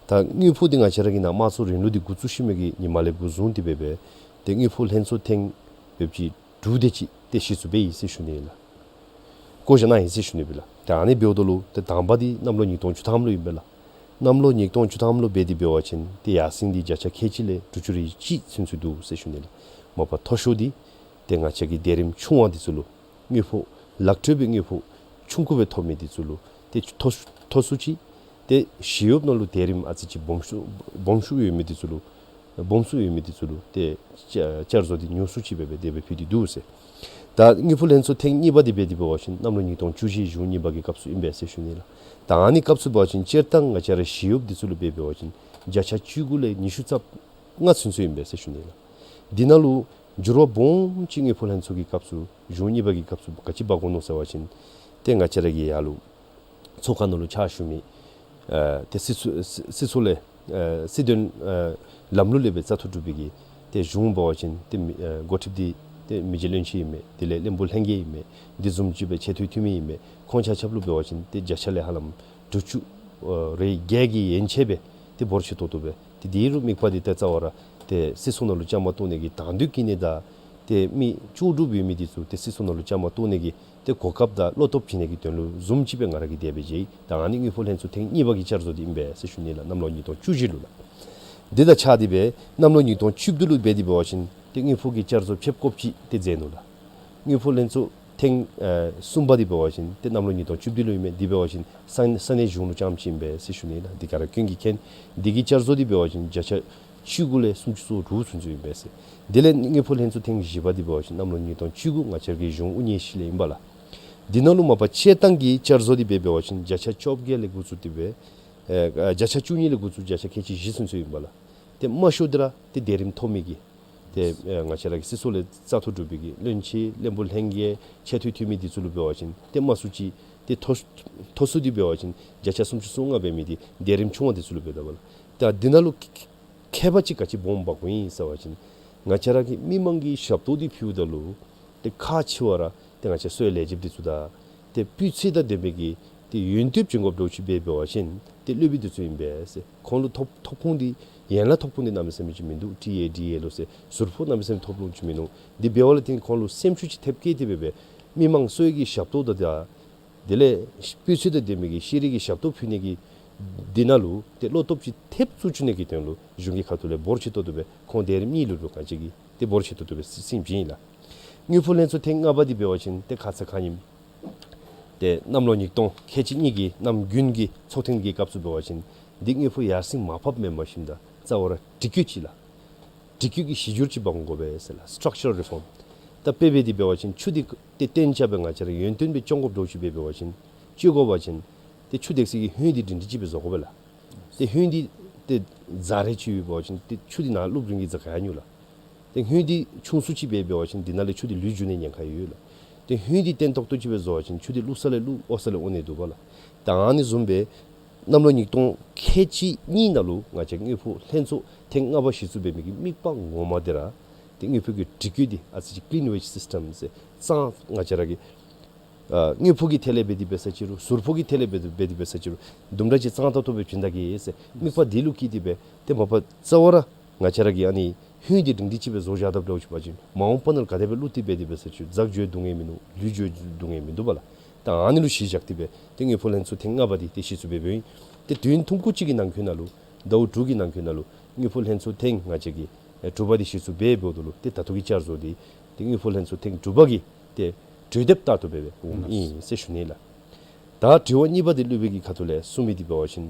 ད་དངུལ་ཕོགས་འདི་ང་བཅས་ར་གི་ནཱ་དམངས་གཙོ་རིང་ལུགས་འདི་འགོ་བཙུགས་ཞིནམ་གི་ཉིནམ་ལས་འགོ་བཟུང་སྟེ་འབད་འབད་ཏེ་དངུལ་ཕོགས་ལྷན་ཚོགས་ཐེངས་འབདཝ་ཅིག་དྲུག་དེ་ཅིག་ཏེ་གཞི་བཙུགས་འབད་ཡི་ཟེར་ཞུ་ནི་ལགས། བསྐོ་བཞག་གནང་ཡི་ཟེར་ཞུ་ནི་སྦེ་ལགས། ཏེ་ཨ་ནི་འབདཝ་ད་ལུ་ཏེ་དང་པ་འདི་གནམ་ལོ་ཉིས་སྟོང་བཅུ་ཐམ་ལུ་ཨིན་པས་ལགས། གནམ་ལོ་ཉིས་སྟོང་བཅུ་ཐམ་ལུ་འབད་དེ་འབད་བ་ཅིན་ཏེ་ཡར་སེང་འདི་བརྒྱ་ཆ་ཁལ་གཅིག་ལས་དྲུག་ཅུ་རེ་གཅིག་ཚུན་ཚོད་འདུག་ཟེར་ཞུ་ནི་ལགས། མ་པ་མཐོ་ཤོས་འདི་ཏེ་ང་བཅས་ཀྱི་དེ་རིམ་ཆུང་བ་འདི་ཚུ་ལུ་དངུལ་ཕོགས་ལག་འཕྲོད་པའི་དངུལ་ཕོགས་ཆུང་ཀུ་སྦེ་ཐོབ་མི་འདི་ཚུ་ལུ་ཏེ་མཐོ་མཐོ་སུ་ཅིག་ཏེ་ཞི་གཡོགཔ་ནང་ལུ་དེ་རིམ་ཨ་ཙི་ཅིག་སྦོམ་ཤོས་སྦོམ་ཤོས་ཡོད་མི་འདི་ཚུ་ལུ་སྦོམ་སུ་ཡོད་མི་འདི་ཚུ་ལུ་ཏེ་བསྐྱར་བསྐྱར་བཟོ་འདི་ཉུང་སུ་ཅིག་སྦེ་སྦེ་དེ་སྦེ་ཕུལ་ཏེ་འདུག་ཟེར། ད་དངུལ་ཕོགས་ལྷན་ཚོགས་ཐེངས་གཉིས་པ་འདི་འབད་དེ་འབད་བ་ཅིན་གནམ་ལོ་ཉིས་སྟོང་བཅུ་བཞི་གཞུང་གཉིས་པ་གི་སྐབས་སུ་ཨིན་པས་ཟེར་ཞུ་ནི་ལགས། ད་ཨ་ནི་སྐབས་སུ་འབད་བ་ཅིན་སྤྱིར་བཏང་ང་བཅས་ར་ཞི་གཡོགཔ་འདི་ཚུ་ལུ་འབད་འབད་བ་ཅིན་བརྒྱ་ཆ་བཅུ་དགུ་ལས་ཉི་ཤུ་རྩ་ལྔ་ཚུན་ཚོད་ཨིན་པས་ཟེར་ཞུ་ནི་ལགས། འདི་ནང་ལུ་འགྱུར་བ་སྦོམ་ཅིག་དངུལ་ཕོགས་ལྷན་ཚོགས་ཀྱི་སྐབས་སུ་གཞུང་གཉིས་པ་གི་སྐབས་སུ་ག་ཅི་འབག་འོང་ནུག་ཟེར་བ་ཅིན་ཏེ་ང་བཅས་ར་གི་ཡར་ལུ་ཚོགས་ཁང་ནང་ལུ་ཕྱག་ཞུ་མི་ཨ་ཏེ་སྲིད་ཚོགས་སྲིད་སྲིད་ཚོགས་ལས་ཨ་སྲིད་དོན་ཨ་ལམ་ལུགས་ལས་སྦེ་བཙག་འཐུ་གྲུབ་པའི་གི་ཏེ་གཞུང་འབད་བ་ཅིན་ཏེ་མི་ཨ་འགོ་ཁྲིདཔ་འདི་ཏེ་མི་རྗེ་བློན་ཆེན་ཨིན་མས། དེ་ལས་བློན་པོ་ལྷན་རྒྱས་ཨིན་མས། དེ་བཟུམ་ཅིག་སྦེ་ཆེ་མཐོའི་འཐུས་མི་ཨིན་མས། ཁོང་ཆ་ཁྱབ་ལུ་འབད་བ་ཅིན་ཏེ་བརྒྱ་ཆ་ལས་ཧ་ལམ་དྲུག་ཅུ་ཨ་རེ་བརྒྱད་ཀྱི་ཡན་ཆད་སྦེ་ཏེ་འབོར་ཆེ་ཏོག་ཏོ་སྦེ་ཏེ་དེ་རུང་དམིགས་པ་འདི་ཏེ་རྩ་བ་ར་ ཏེ་སྲིད་ཚོགས་ནང་ལུ་བཅའ་མར་གཏོགས་ནི་གི་དང་འདོད་བསྐྱེད་ནི་དང་ཏེ་མི་ལྕོགས་གྲུབ་ཡོད་མི་འདི་ཚུ་ཏེ་སྲིད་ཚོགས་ནང་ལུ་བཅའ་མར་གཏོགས་ནི་གི་ཏེ་གོ་སྐབས་དང་བློ་སྟོབས་བྱིན་ནི་གི་དོན་ལུ་བཟུམ་ཅིག་སྦེ་ང་ར་གིས་དེ་སྦེ་མཇལ་ཡི། ད་ཨ་ནི་དངུལ་ཕོགས་ལྷན་ཚོགས་ཐེངས་གཉིས་པ་གི་བསྐྱར་བཟོ་འདི་ཨིན་པས་ཟེར་ཞུ་ནི་ལགས། གནམ་ལོ་ཉིས་སྟོང་བཅུ་བཞི་ལུ་ལགས། འདི་དང་ཆ་སྟེ་སྦེ་གནམ་ལོ་ཉིས་སྟོང་བཅུ་བདུན་ལུ་འབད་དེ་འབད་བ་ཅིན་ཏེ་དངུལ་ཕོགས་ཀྱི་བསྐྱར་བཟོ་ཕེབས་དགོཔ་ཅིག་ཏེ་མཛད་ནུག་ལགས། དངུལ་ཕོགས་ལྷན་ཚོགས་ཐེངས་ཨེ་གསུམ་པ་འདི་འབད་བ་ཅིན་ཏེ་གནམ་ལོ་ཉིས་སྟོང་བཅུ་བདུན་ལུ་ཨིན་མས། འདི་འབད་བ་ཅིན་ས་ས་གནས་གཞུང་ལུ་རྐྱངམ་ཅིག་ཨིན་པས་ཟེར་ཞུ་ནི་ལགས། འདི་ག་ར་ཀུན་གྱིས་མཁྱེན། འདི་གི་བསྐྱར་བཟོ་འདི་འབད་བ་ཅིན་བརྒྱ་ཆ་བཅུ་དགུ་ལས་སུམ་ཅུ་སོ་དྲུག་ཚུན་ཚོད་ཨིན་པས་ཟེར། དེ་ལས་དངུལ་ཕོགས་ལྷན་ཚོགས་ཐེངས་བཞི་པ་འདི་འབད་བ་ཅིན་གནམ་ལོ་ཉིས་སྟོང་བཅུ་དགུ་ང་བཅས་ར་གི་གཞུང་དབུ་བརྙེས་ཤུལ་ལས་ཨིན་པས་ལགས། འདི་ནང་ལུ་མ་པ་སྤྱིར་བཏང་གི་བསྐྱར་བཟོ་འདི་འབད་འབད་བ་ཅིན་བརྒྱ་ཆ་བཅོ་བརྒྱད་ལས་འགོ་བཙུགས་ཏེ་སྦེ་ཨེ་བརྒྱ་ཆ་བཅུ་གཉིས་ལས་འགོ་བཙུགས་བརྒྱ་ཆ་ཁལ་གཅིག་བཞི་ཚུན་ཚོད་ཨིན་པས་ལགས། ཏེ་དམའ་ཤོས་འདི་ར་ཏེ་དེ་རིམ་མཐོ་མི་གི་ཏེ་ཨེ་ང་བཅས་ར་གི་སྲིད་ཚོགས་ལས་བཙག་འཐུ་གྲུབ་པའི་གི་བློན་ཆེན་བློན་པོ་ལྷན་རྒྱས་ཆེ་མཐོའི་འཐུས་མི་འདི་ཚུ་ལུ་འབད་བ་ཅིན་ཏེ་དམའ་སུ་ཅིག་ཏེ་མཐོ་མཐོ་སུ་འདི་འབད་བ་ཅིན་བརྒྱ་ཆ་སུམ་ཅུ་སོ་ལྔ་འབད་མི་འདི་དེ་རིམ་ཆུང་བ་འདི་ཚུ་ལུ་འབདཝ་ད་པ་ལགས། ད་འདི་ནང་ལུ་ཁྱད་པར་ཅིག་ག་ཅི་སྦོམ་འབག་དགོཔ་ཨིན་ཟེར་བ་ཅིན་ང་བཅས་ར་གིས་མི་མང་གི་ཞབས་ཏོག་འདི་ཕུལཝ་ད་ལུ་ཏེ་ཁག་ཆེ་བ་ར་ཏེ་ང་བཅས་གསོལ་ལས་བྱེདཔ་འདི་ཚུ་དང་ཏེ་སྤུས་ཚད་དང་ལྡན་པའི་གི་ཏེ་ཡོན་ཏན་བྱིན་དགོཔ་འདྲཝ་ཅིག་འབད་འབད་བ་ཅིན་ཏེ་སློབ་དཔོན་འདི་ཚུ་ཨིན་པས་ཟེར། ཁོང་ལུ་ཐོབ་ཐོབ་ཁུངས་འདི་ཡན་ལག་ཐོབ་ཁུངས་འདི་གནམ་མེད་ས་མེད་ཅིག་མིན་འདུག། ཊི་ཨེ་ཌི་ཨེ་ལོ་ཟེར་ཟུར་ཕོགས་གནམ་མེད་ས་མེད་ཐོབ་ལོང་ཅིག་མིན་འདུག། འདི་འབདཝ་ལས་བརྟེན་ཁོང་ལུ་སེམས་ཤུགས་ཅིག་ཐེབས་བསྐྱེད་དེ་སྦེ་སྦེ་མི་མང་གསོལ་གྱི་ཞབས་ཏོག་དང་དེ་ལས་སྤུས་ཚད་དང་ལྡན་པའི་གི་ཤེས་རིག་གི་ཞབས་ཏོག་ཕུལ་ནི་གི་འདི་ནང་ལུ་ཏེ་བློ་སྟོབས་ཅིག་ཐེབས་བཅུག་བཅུག་ནི་གི་དོན་ལུ་གཞུང་གི་ཁ་ཐུག་ལས་འབོར་ཆེ་ཏོག་ཏོ་སྦེ་ཁོང་དེ་རིམ་གཉིས་ལུ་རུང་ང་བཅས་ཀྱིས་ཏེ་འབོར་ཆེ་ཏོག་ཏོ་སྦེ་གསན་གསན་བྱིན་ཡི་ལགས། དངུལ་ཕོགས་ལྷན་ཚོགས་ཐེངས་ལྔ་པ་འདི་འབད་བ་ཅིན་ཏེ་ཁ་ཙ་ཁ་ཉིནམ་ཏེ་གནམ་ལོ་ཉིས་སྟོང་ཁལ་གཅིག་གཉིས་ཀྱི་གནམ་དགུན་གྱི་ཚོགས་ཐེངས་ཀྱི་སྐབས་སུ་འབད་བ་ཅིན་འདི་དངུལ་ཕོགས་ཡར་སེང་མར་ཕབ་མེན་པར་ཞིནམ་ད་རྩ་བ་ར་སྒྲིག་བཀོད་ཅིག་ལགས། སྒྲིག་བཀོད་ཀྱི་གཞི་འགྱུར་ཅིག་འབག་འོང་དགོ་པས་ཟེར་ལགས། སི་ཊག་ཅར་རི་ཕོམ། ད་དཔེ་འབད་དེ་འབད་བ་ཅིན་ཆུ་འདི་ཏེ་བཏོན་རྐྱབ་སྦེ་ང་བཅས་ར་ཡོན་ཏན་སྦེ་སྐྱོང་དགོཔ་འདྲཝ་ཅིག་འབད་འབད་བ་ཅིན་སྤྱོད་དགོ་པ་ཅིན་ཏེ་ཆུ་འདེགས་སའི་གི་ཧོད་འདི་སྒྲིང་སྒྲིང་ཅིག་སྦེ་བཟོ་དགོ་པས་ལགས། ཏེ་ཧོད་འདི་ཏེ་རྫ་རེ་ཅིག་ཡོད་པ་ཅིན་ཏེ་ཆུ་འདི་ནཱ་བླུག་རུང་གི་རྫ་ག་ཡང་ཉུང་ལགས། ཏེ་ཧོད་འདི་ཆུང་སུ་ཅིག་སྦེ་འབད་བ་ཅིན་འདི་ནང་ལས་ཆུ་འདི་ལུད་རྒྱུག་ནི་ཉེན་ཁ་ཡོད་ལགས། ཏེ་ཧོད་འདི་བརྟན་ཏོག་ཏོ་ཅིག་སྦེ་བཟོ་བ་ཅིན་ཆུ་འདི་བླུགས་ས་ལས་བླུགས་འོང་ས་ལས་འོང་ནི་འདུག་པ་ལགས། ད་ཨ་ནི་བཟུམ་སྦེ་གནམ་ལོ་ཉིས་སྟོང་ཁལ་གཅིག་གཉིས་ནང་ལུ་ང་བཅས་དངུལ་ཕོགས་ལྷན་ཚོགས་ཐེངས་ལྔ་པ་གཞི་བཙུགས་འབད་མི་གི་དམིགས་པ་ངོ་མ་འདི་ར་ཏེ་དངུལ་ཕོགས་ཀྱི་སྒྲིག་བཀོད་འདི་ཨ་ཙི་ཅིག་ཀི་ལིན་ཝེཇ་སིསི་ཊམ་ཟེར་གཙང་ང་བཅས་ར་གི་ཨ་དངུལ་ཕོགས་ཀྱི་ཐད་ལས་འབད་དེ་འབད་ས་ཅིག་རུང་ཟུར་ཕོགས་ཀྱི་ཐད་ལས་འབད་དེ་འབད་དེ་འབད་ས་ཅིག་རུང་དུམ་གྲ་ཅིག་གཙང་ཏོག་ཏོ་སྦེ་བྱིན་ད་གེ་ཟེར་དམིགས་པ་འདི་ལུ་བསྐྱེད་དེ་སྦེ་ཏེ་མ་པ་རྩ་བ་ར་ང་བཅས་ར་གི་ཨ་ནི་ཧོད་འདི་སྒྲིང་སྒྲིང་ཅིག་སྦེ་བཟོ་བཞག་དཔ་འདྲཝ་ཅིག་འབད་བ་ཅིན་མ་འོངས་པ་ནང་ལུ་ག་དེ་སྦེ་བླུགས་ཏེ་འབད་དེ་འབད་ས་ཅིག་རྫ་འགྱོ་སྡུག་བསྔལ་མིན་འདུག། ལུད་འགྱོ་སྡུག་བསྔལ་མིན་འདུག་པ་ལགས། ད་ཨ་ནི་ལུ་གཞི་བཞག་སྟེ་སྦེ་ཏེ་དངུལ་ཕོགས་ལྷན་ཚོགས་ཐེངས་ལྔ་པ་འདི་ཏེ་གཞི་བཙུགས་འབད་འབདཝ་ཨིན། ཏེ་དུས་ཡུན་ཐུང་ཀུ་ཅིག་གི་ནང་འཁོད་ནང་ལུ་ཟླཝ་དྲུག་གི་ནང་འཁོད་ནང་ལུ་དངུལ་ཕོགས་ལྷན་ཚོགས་ཐེངས་ང་བཅས་ཀྱི་ཨེ་དྲུག་པ་འདི་གཞི་བཙུགས་འབད་འབདཝ་ད་ལུ་ཏེ་ད་ལྟོ་གི་བསྐྱར་བཟོ་འདི་ཏེ་དངུལ་ཕོགས་ལྷན་ཚོགས་ཐེངས་དྲུག་པ་གི་ཏེ་གྲོས་འདེབས་ལྟར་དུ་འབད་འབདཝ་ཨིན་ཟེར་ཞུ་ནི་ལགས། ད་དྲི་བ་གཉིས་པ་འདི་སློབ་དཔོན་གྱི་ཁ་ཐུག་ལས་གསུངས་མི་འདི་འབད་བ་ཅིན་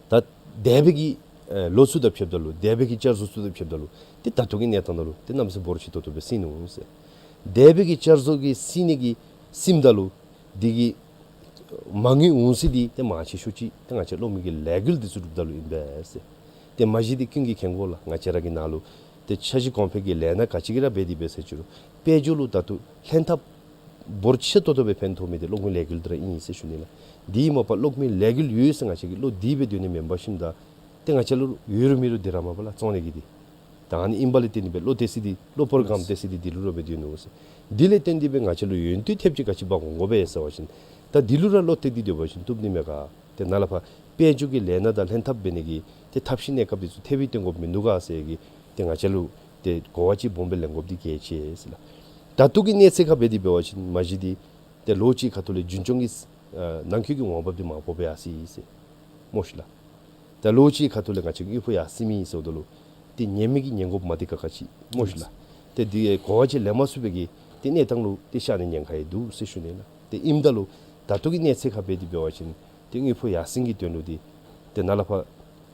ད་འདས་པའི་གི་ཨེ་ལོ་ཚུ་དང་ཕྱདཔ་ད་ལུ་འདས་པའི་གི་བསྐྱར་བཟོ་ཚུ་དང་ཕྱདཔ་ད་ལུ་ཏེ་ད་ལྟོ་གི་གནས་སྟངས་ནང་ལུ་ཏེ་གནམ་མེད་ས་མེད་འབོར་ཆེ་ཏོག་ཏོ་སྦེ་གསན་ནུག་ཟེར། འདས་པའི་གི་བསྐྱར་བཟོ་གི་གསན་ནི་གི་གསནམ་ད་ལུ་འདི་གི་མ་དངུལ་འོང་ས་འདི་ཏེ་མང་ཆེ་ཤོས་ཅིག་ཏེ་ང་བཅས་གློག་མེ་གི་ལས་འགུལ་འདི་ཚུ་གྲུབ་ད་ལུ་ཨིན་པས་ཟེར། ཏེ་མ་གཞི་འདི་ཀུན་གྱིས་མཁྱེན་གོ་ལགས། ང་བཅས་ར་གི་ནང་ལུ་ཏེ་འཆར་གཞི་གོང་འཕེལ་གྱི་ལས་སྣ་ག་ཅི་གི་ར་འབད་དེ་འབད་ས་ཅིག་རུང་དཔལ་འབྱོར་ལུ་ད་ལྟོ་ལྷན་ཐབས་འབོར་ཆེ་ཏོག་ཏོ་སྦེ་ཕན་ཐོགས་མི་འདི་གློག་མེ་ལས་འགུལ་འདི་ར་ཨིན་ཟེར་ཞུ་ནི་ལགས། འདི་མ་པ་གློག་མེ་ལས་འགུལ་ཡོད་ཟེར་ང་བཅས་ཀྱིས་བློ་བདེ་སྦེ་སྡོད་ནི་མེན་པར་ཞིནམ་ད་ཏེ་ང་བཅས་ལུ་ཡོད་རུང་མེད་རུང་འདི་ར་མ་པ་ལགས་བཙོང་ནི་གི་འདི། ད་ཨ་ནི་ཨིན་པ་ལས་བརྟེན་ཏེ་སྦེ་བློ་གཏད་ས་འདི་བློ་པོར་སྒམ་གཏད་ས་འདི་འདི་ལུ་ར་འབད་སྡོད་ནུག་ཟེར། འདི་ལས་བརྟེན་ཏེ་སྦེ་ང་བཅས་ལུ་ཡོན་ཏན་ཐེབས་ཅིག་ག་ཅི་འབག་འོང་དགོ་པས་ཟེར་བ་ཅིན་ད་འདི་ལུ་ར་བློ་གཏད་དེ་སྡོད་པ་ཅིན་བཏུབ་ནི་མས་ག། ཏེ་ནཱ་ལས་ཕར་དཔལ་འབྱོར་གྱི་ལས་སྣ་དང་ལྷན་ཐབས་འབད་ནི་གི་ཏེ་ཐབས་ཤེས་གནས་སྐབས་འདི་ཚུ་ཐེབས་སྟོན་དགོཔ་མིན་འདུག་ག་ཟེར་གི་ཏེ་ང་བཅས་ལུ་ཏེ་གོ་བ་ཅིག་སྦོམ་སྦེ་ལེན་དགོཔ་འདི་གལ་ཆེ་ཟེར་ལགས། ད་ལྟོ་གི་གནས་ཚད་ཁར་འབད་དེ་འབད་བ་ཅིན་མ་གཞི་འདི་ཏེ་ལོ་གཅིག་ཁ་ཐུག་ལས་རྒྱུན་སྐྱོང་གི་ཨ་ནང་འཁོད་ཀྱི་འོང་འབབ་འདི་མར་ཕབ་སྦེ་ཡར་སོ་ཡི་ཟེར་སྨོ་ཤི་ལགས། ད་ལོ་གཅིག་ཁ་ཐུག་ལས་ང་བཅས་ཀྱི་དངུལ་ཕོགས་ཡར་སོ་མི་ཨིན་ཟེརཝ་ད་ལུ་ཏེ་ཉེན་མི་གི་ཉེན་འགོགཔ་མ་བདེ་ཁག་ཁ་ཅིག་སྨོ་ཤི་ལགས། ཏེ་འདི་གོ་བ་ཅིག་ལེན་མ་ཚུགས་པའི་གི་ཏེ་གནས་སྟངས་ལུ་ཏེ་ཤར་ནི་ཉེན་ཁ་ཡང་འདུག་ཟེར་ཞུ་ནི་ལགས། ཏེ་ཨིནམ་ད་ལུ་ད་ལྟོ་གི་གནས་ཚད་ཁར་འབད་དེ་འབད་བ་ཅིན་ཏེ་དངུལ་ཕོགས་ཡར་སེང་གི་དོན་ལུ་འདི་ཏེ་ནཱ་ལས་ཕར་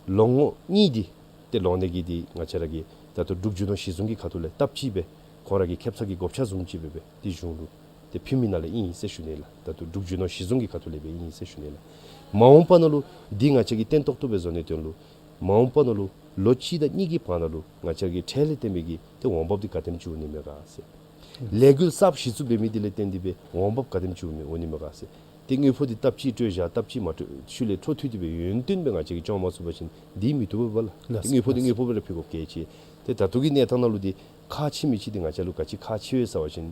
ལོ་ངོ་གཉིས་འདི་ཏེ་ལོག་ནི་གི་འདི་ང་བཅས་ར་གི་ད་ལྟོ་འབྲུག་རྒྱུ་ནོར་གཞི་བཟུང་གི་ཁ་ཐུག་ལས་སྟབས་གཅིག་སྦེ་ཁོང་ར་གི་ཁེབ་ས་གི་བགོ་བཤའ་བཟུམ་ཅིག་སྦེ་སྦེ་ཏེ་གཞུང་ལུ་ཏེ་ཕུལ་མི་ནང་ལས་ཨིན་ཟེར་ཞུ་ནི་ལགས། ད་ལྟོ་འབྲུག་རྒྱུ་ནོར་གཞི་བཟུང་གི་ཁ་ཐུག་ལས་སྦེ་ཨིན་ཟེར་ཞུ་ནི་ལགས། མ་འོངས་པ་ནང་ལུ་འདི་ང་བཅས་ཀྱིས་བརྟན་ཏོག་ཏོ་སྦེ་བཟོ་ནི་དོན་ལུ་མ་འོངས་པ་ནང་ལུ་ལོ་གཅིག་དང་གཉིས་ཀྱི་བར་ན་ལུ་ང་བཅས་ཀྱི་འཕྲལ་ལས་བརྟེན་པའི་གི་ཏེ་འོང་འབབ་འདི་ག་དེམ་ཅིག་འོང་ནི་མས་ག་ཟེར། ལས་འགུལ་གསརཔ་གཞི་བཙུགས་འབད་མི་འདི་ལས་བརྟེན་ཏེ་སྦེ་འོང་འབབ་ག་དེམ་ཅིག་འོང་ནི་མས་ག་ཟེར། ཏེ་དངུལ་ཕོགས་འདི་སྟབས་གཅིག་སྤྲོད་བཞག་སྟབས་གཅིག་མ་སྤྲོད་ཤུལ་ལས་འཕྲོ་མཐུད་དེ་སྦེ་ཡུན་བརྟན་སྦེ་ང་བཅས་ཀྱིས་སྐྱོང་མ་ཚུགས་པ་ཅིན་འདི་མི་བཏུབ་པས་ལགས། ལགས། ཏེ་དངུལ་ཕོགས་འདི་དངུལ་ཕོགས་སྦེ་ར་ཕུལ་དགོཔ་གལ་ཆེ། ཏེ་ད་ལྟོ་གི་གནས་སྟངས་ནང་ལུ་འདི་ཁག་ཆེ་མི་ཆེ་འདི་ང་བཅས་ལུ་ག་ཅི་ཁག་ཆེ་བས་ཟེར་བ་ཅིན་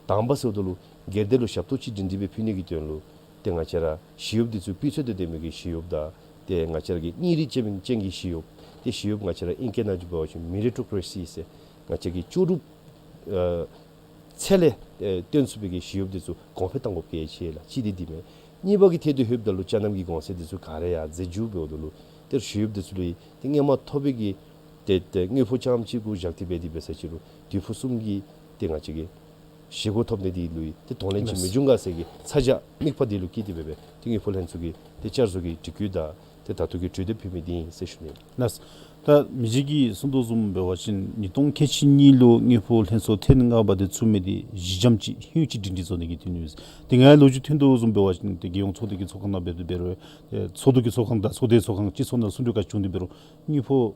དང་པ་ཟེརཝ་ད་ལུ་སྒེར་སྡེ་ལུ་ཞབས་ཏོག་ཅིག་སྒྲིང་སྒྲིང་སྦེ་ཕུལ་ནི་གི་དོན་ལུ་ཏེ་ང་བཅས་ར་ཞི་གཡོགཔ་འདི་ཚུ་སྤུས་ཚད་དང་ལྡན་པའི་གི་ཞི་གཡོགཔ་དང་ཏེ་ང་བཅས་ར་གི་གཉེར་རིགས་ཅན་ཅན་གྱི་ཞི་གཡོགཔ་ ཏེ་ཞི་གཡོགཔ་ང་བཅས་ར་ཨིང་སྐད་ནང་འབད་བ་ཅིན་མི་རི་ཊོ་ཀེ་རེ་སི་ཟེར་ང་བཅས་ཀྱི་ལྕོགས་གྲུབ་ཨ་ཚད་ལས་ཨེ་བཏོན་ཚུགས་པའི་གི་ཞི་གཡོགཔ་འདི་ཚུ་གོང་འཕེལ་གཏང་དགོཔ་གལ་ཆེ་ལགས། གཅིག་འདི་འདི་མས། གཉིས་པ་གི་ཐད་དུ་ལྷོདཔ་ད་ལུ་ཅ་ནམ་གྱི་གོང་ཚད་འདི་ཚུ་ག་ར་ཡར་འཛེགས་འགྱོ་འབདཝ་ད་ལུ་ཏེ་ཞི་གཡོགཔ་འདི་ཚུ་ལུ་ཏེ་སྔོན་མ་ཐོབ་པའི་གི་ཏེ་ཏེ་དངུལ་ཕོགས་རྐྱངམ་ཅིག་གུ་བཞག་སྟེ་འབད་དེ་འབད་ས་ཅིག་རུང་དུས་ཕོགས་གསུམ་གྱི་ཏེ་ང་བཅས་ཀྱི་བཞེས་སྒོ་ཐོབ་ནི་འདི་ལུ་ཏེ་གདོང་ལེན་ཅིག་ལགས། མི་འབྱུང་ག་ཟེར་གྱི་ཚ་གྱང་དམིགས་པ་འདི་ལུ་བསྐྱེད་དེ་འབད་འབད་ཏེ་དངུལ་ཕོགས་ལྷན་ཚོགས་ཀྱི་ཏེ་བསྐྱར་བཟོ་གི་སྒྲིག་བཀོད་དང་ཏེ་ད་ལྟོ་གི་གྲོས་འདེབས་ཕུལ་མི་འདི་ཨིན་ཟེར་ཞུ་ནི། ལགས། ད་མི་རྗེ་གིས་གསུང་དོ་བཟུམ་འབད་བ་ཅིན་ཉིས་སྟོང་ཁལ་གཅིག་གཉིས་ལུ་དངུལ་ཕོགས་ལྷན་ཚོགས་ཐེངས་ལྔ་པ་འདི་ཚུགས་མི་འདི་གཞི་འགྱམ་ཅིག་ཧིང་ཅིག་སྒྲིང་སྒྲིང་བཟོ་ནི་གི་དོན་ཡོད། ཏེ་ངེའི་ལོ་རྒྱུས་ཐོན་དོ་བཟུམ་འབད་བ་ཅིན་ཏེ་རྒྱལ་ཡོངས་ཚོགས་སྡེ་གི་ཚོགས་ཁང་ནང་འབད་དེ་འབད་རུང་ཨེ་ཚོགས་འདུ་གི་ཚོགས་ཁང་དང་ཚོགས་སྡེ་ཚོགས་ཁང་སྤྱི་ཚོགས་ནང་གསུང་གྲོས་ག་ཅི་བྱུང་སྟེ་འབད་རུང་དངུལ་ཕོགས་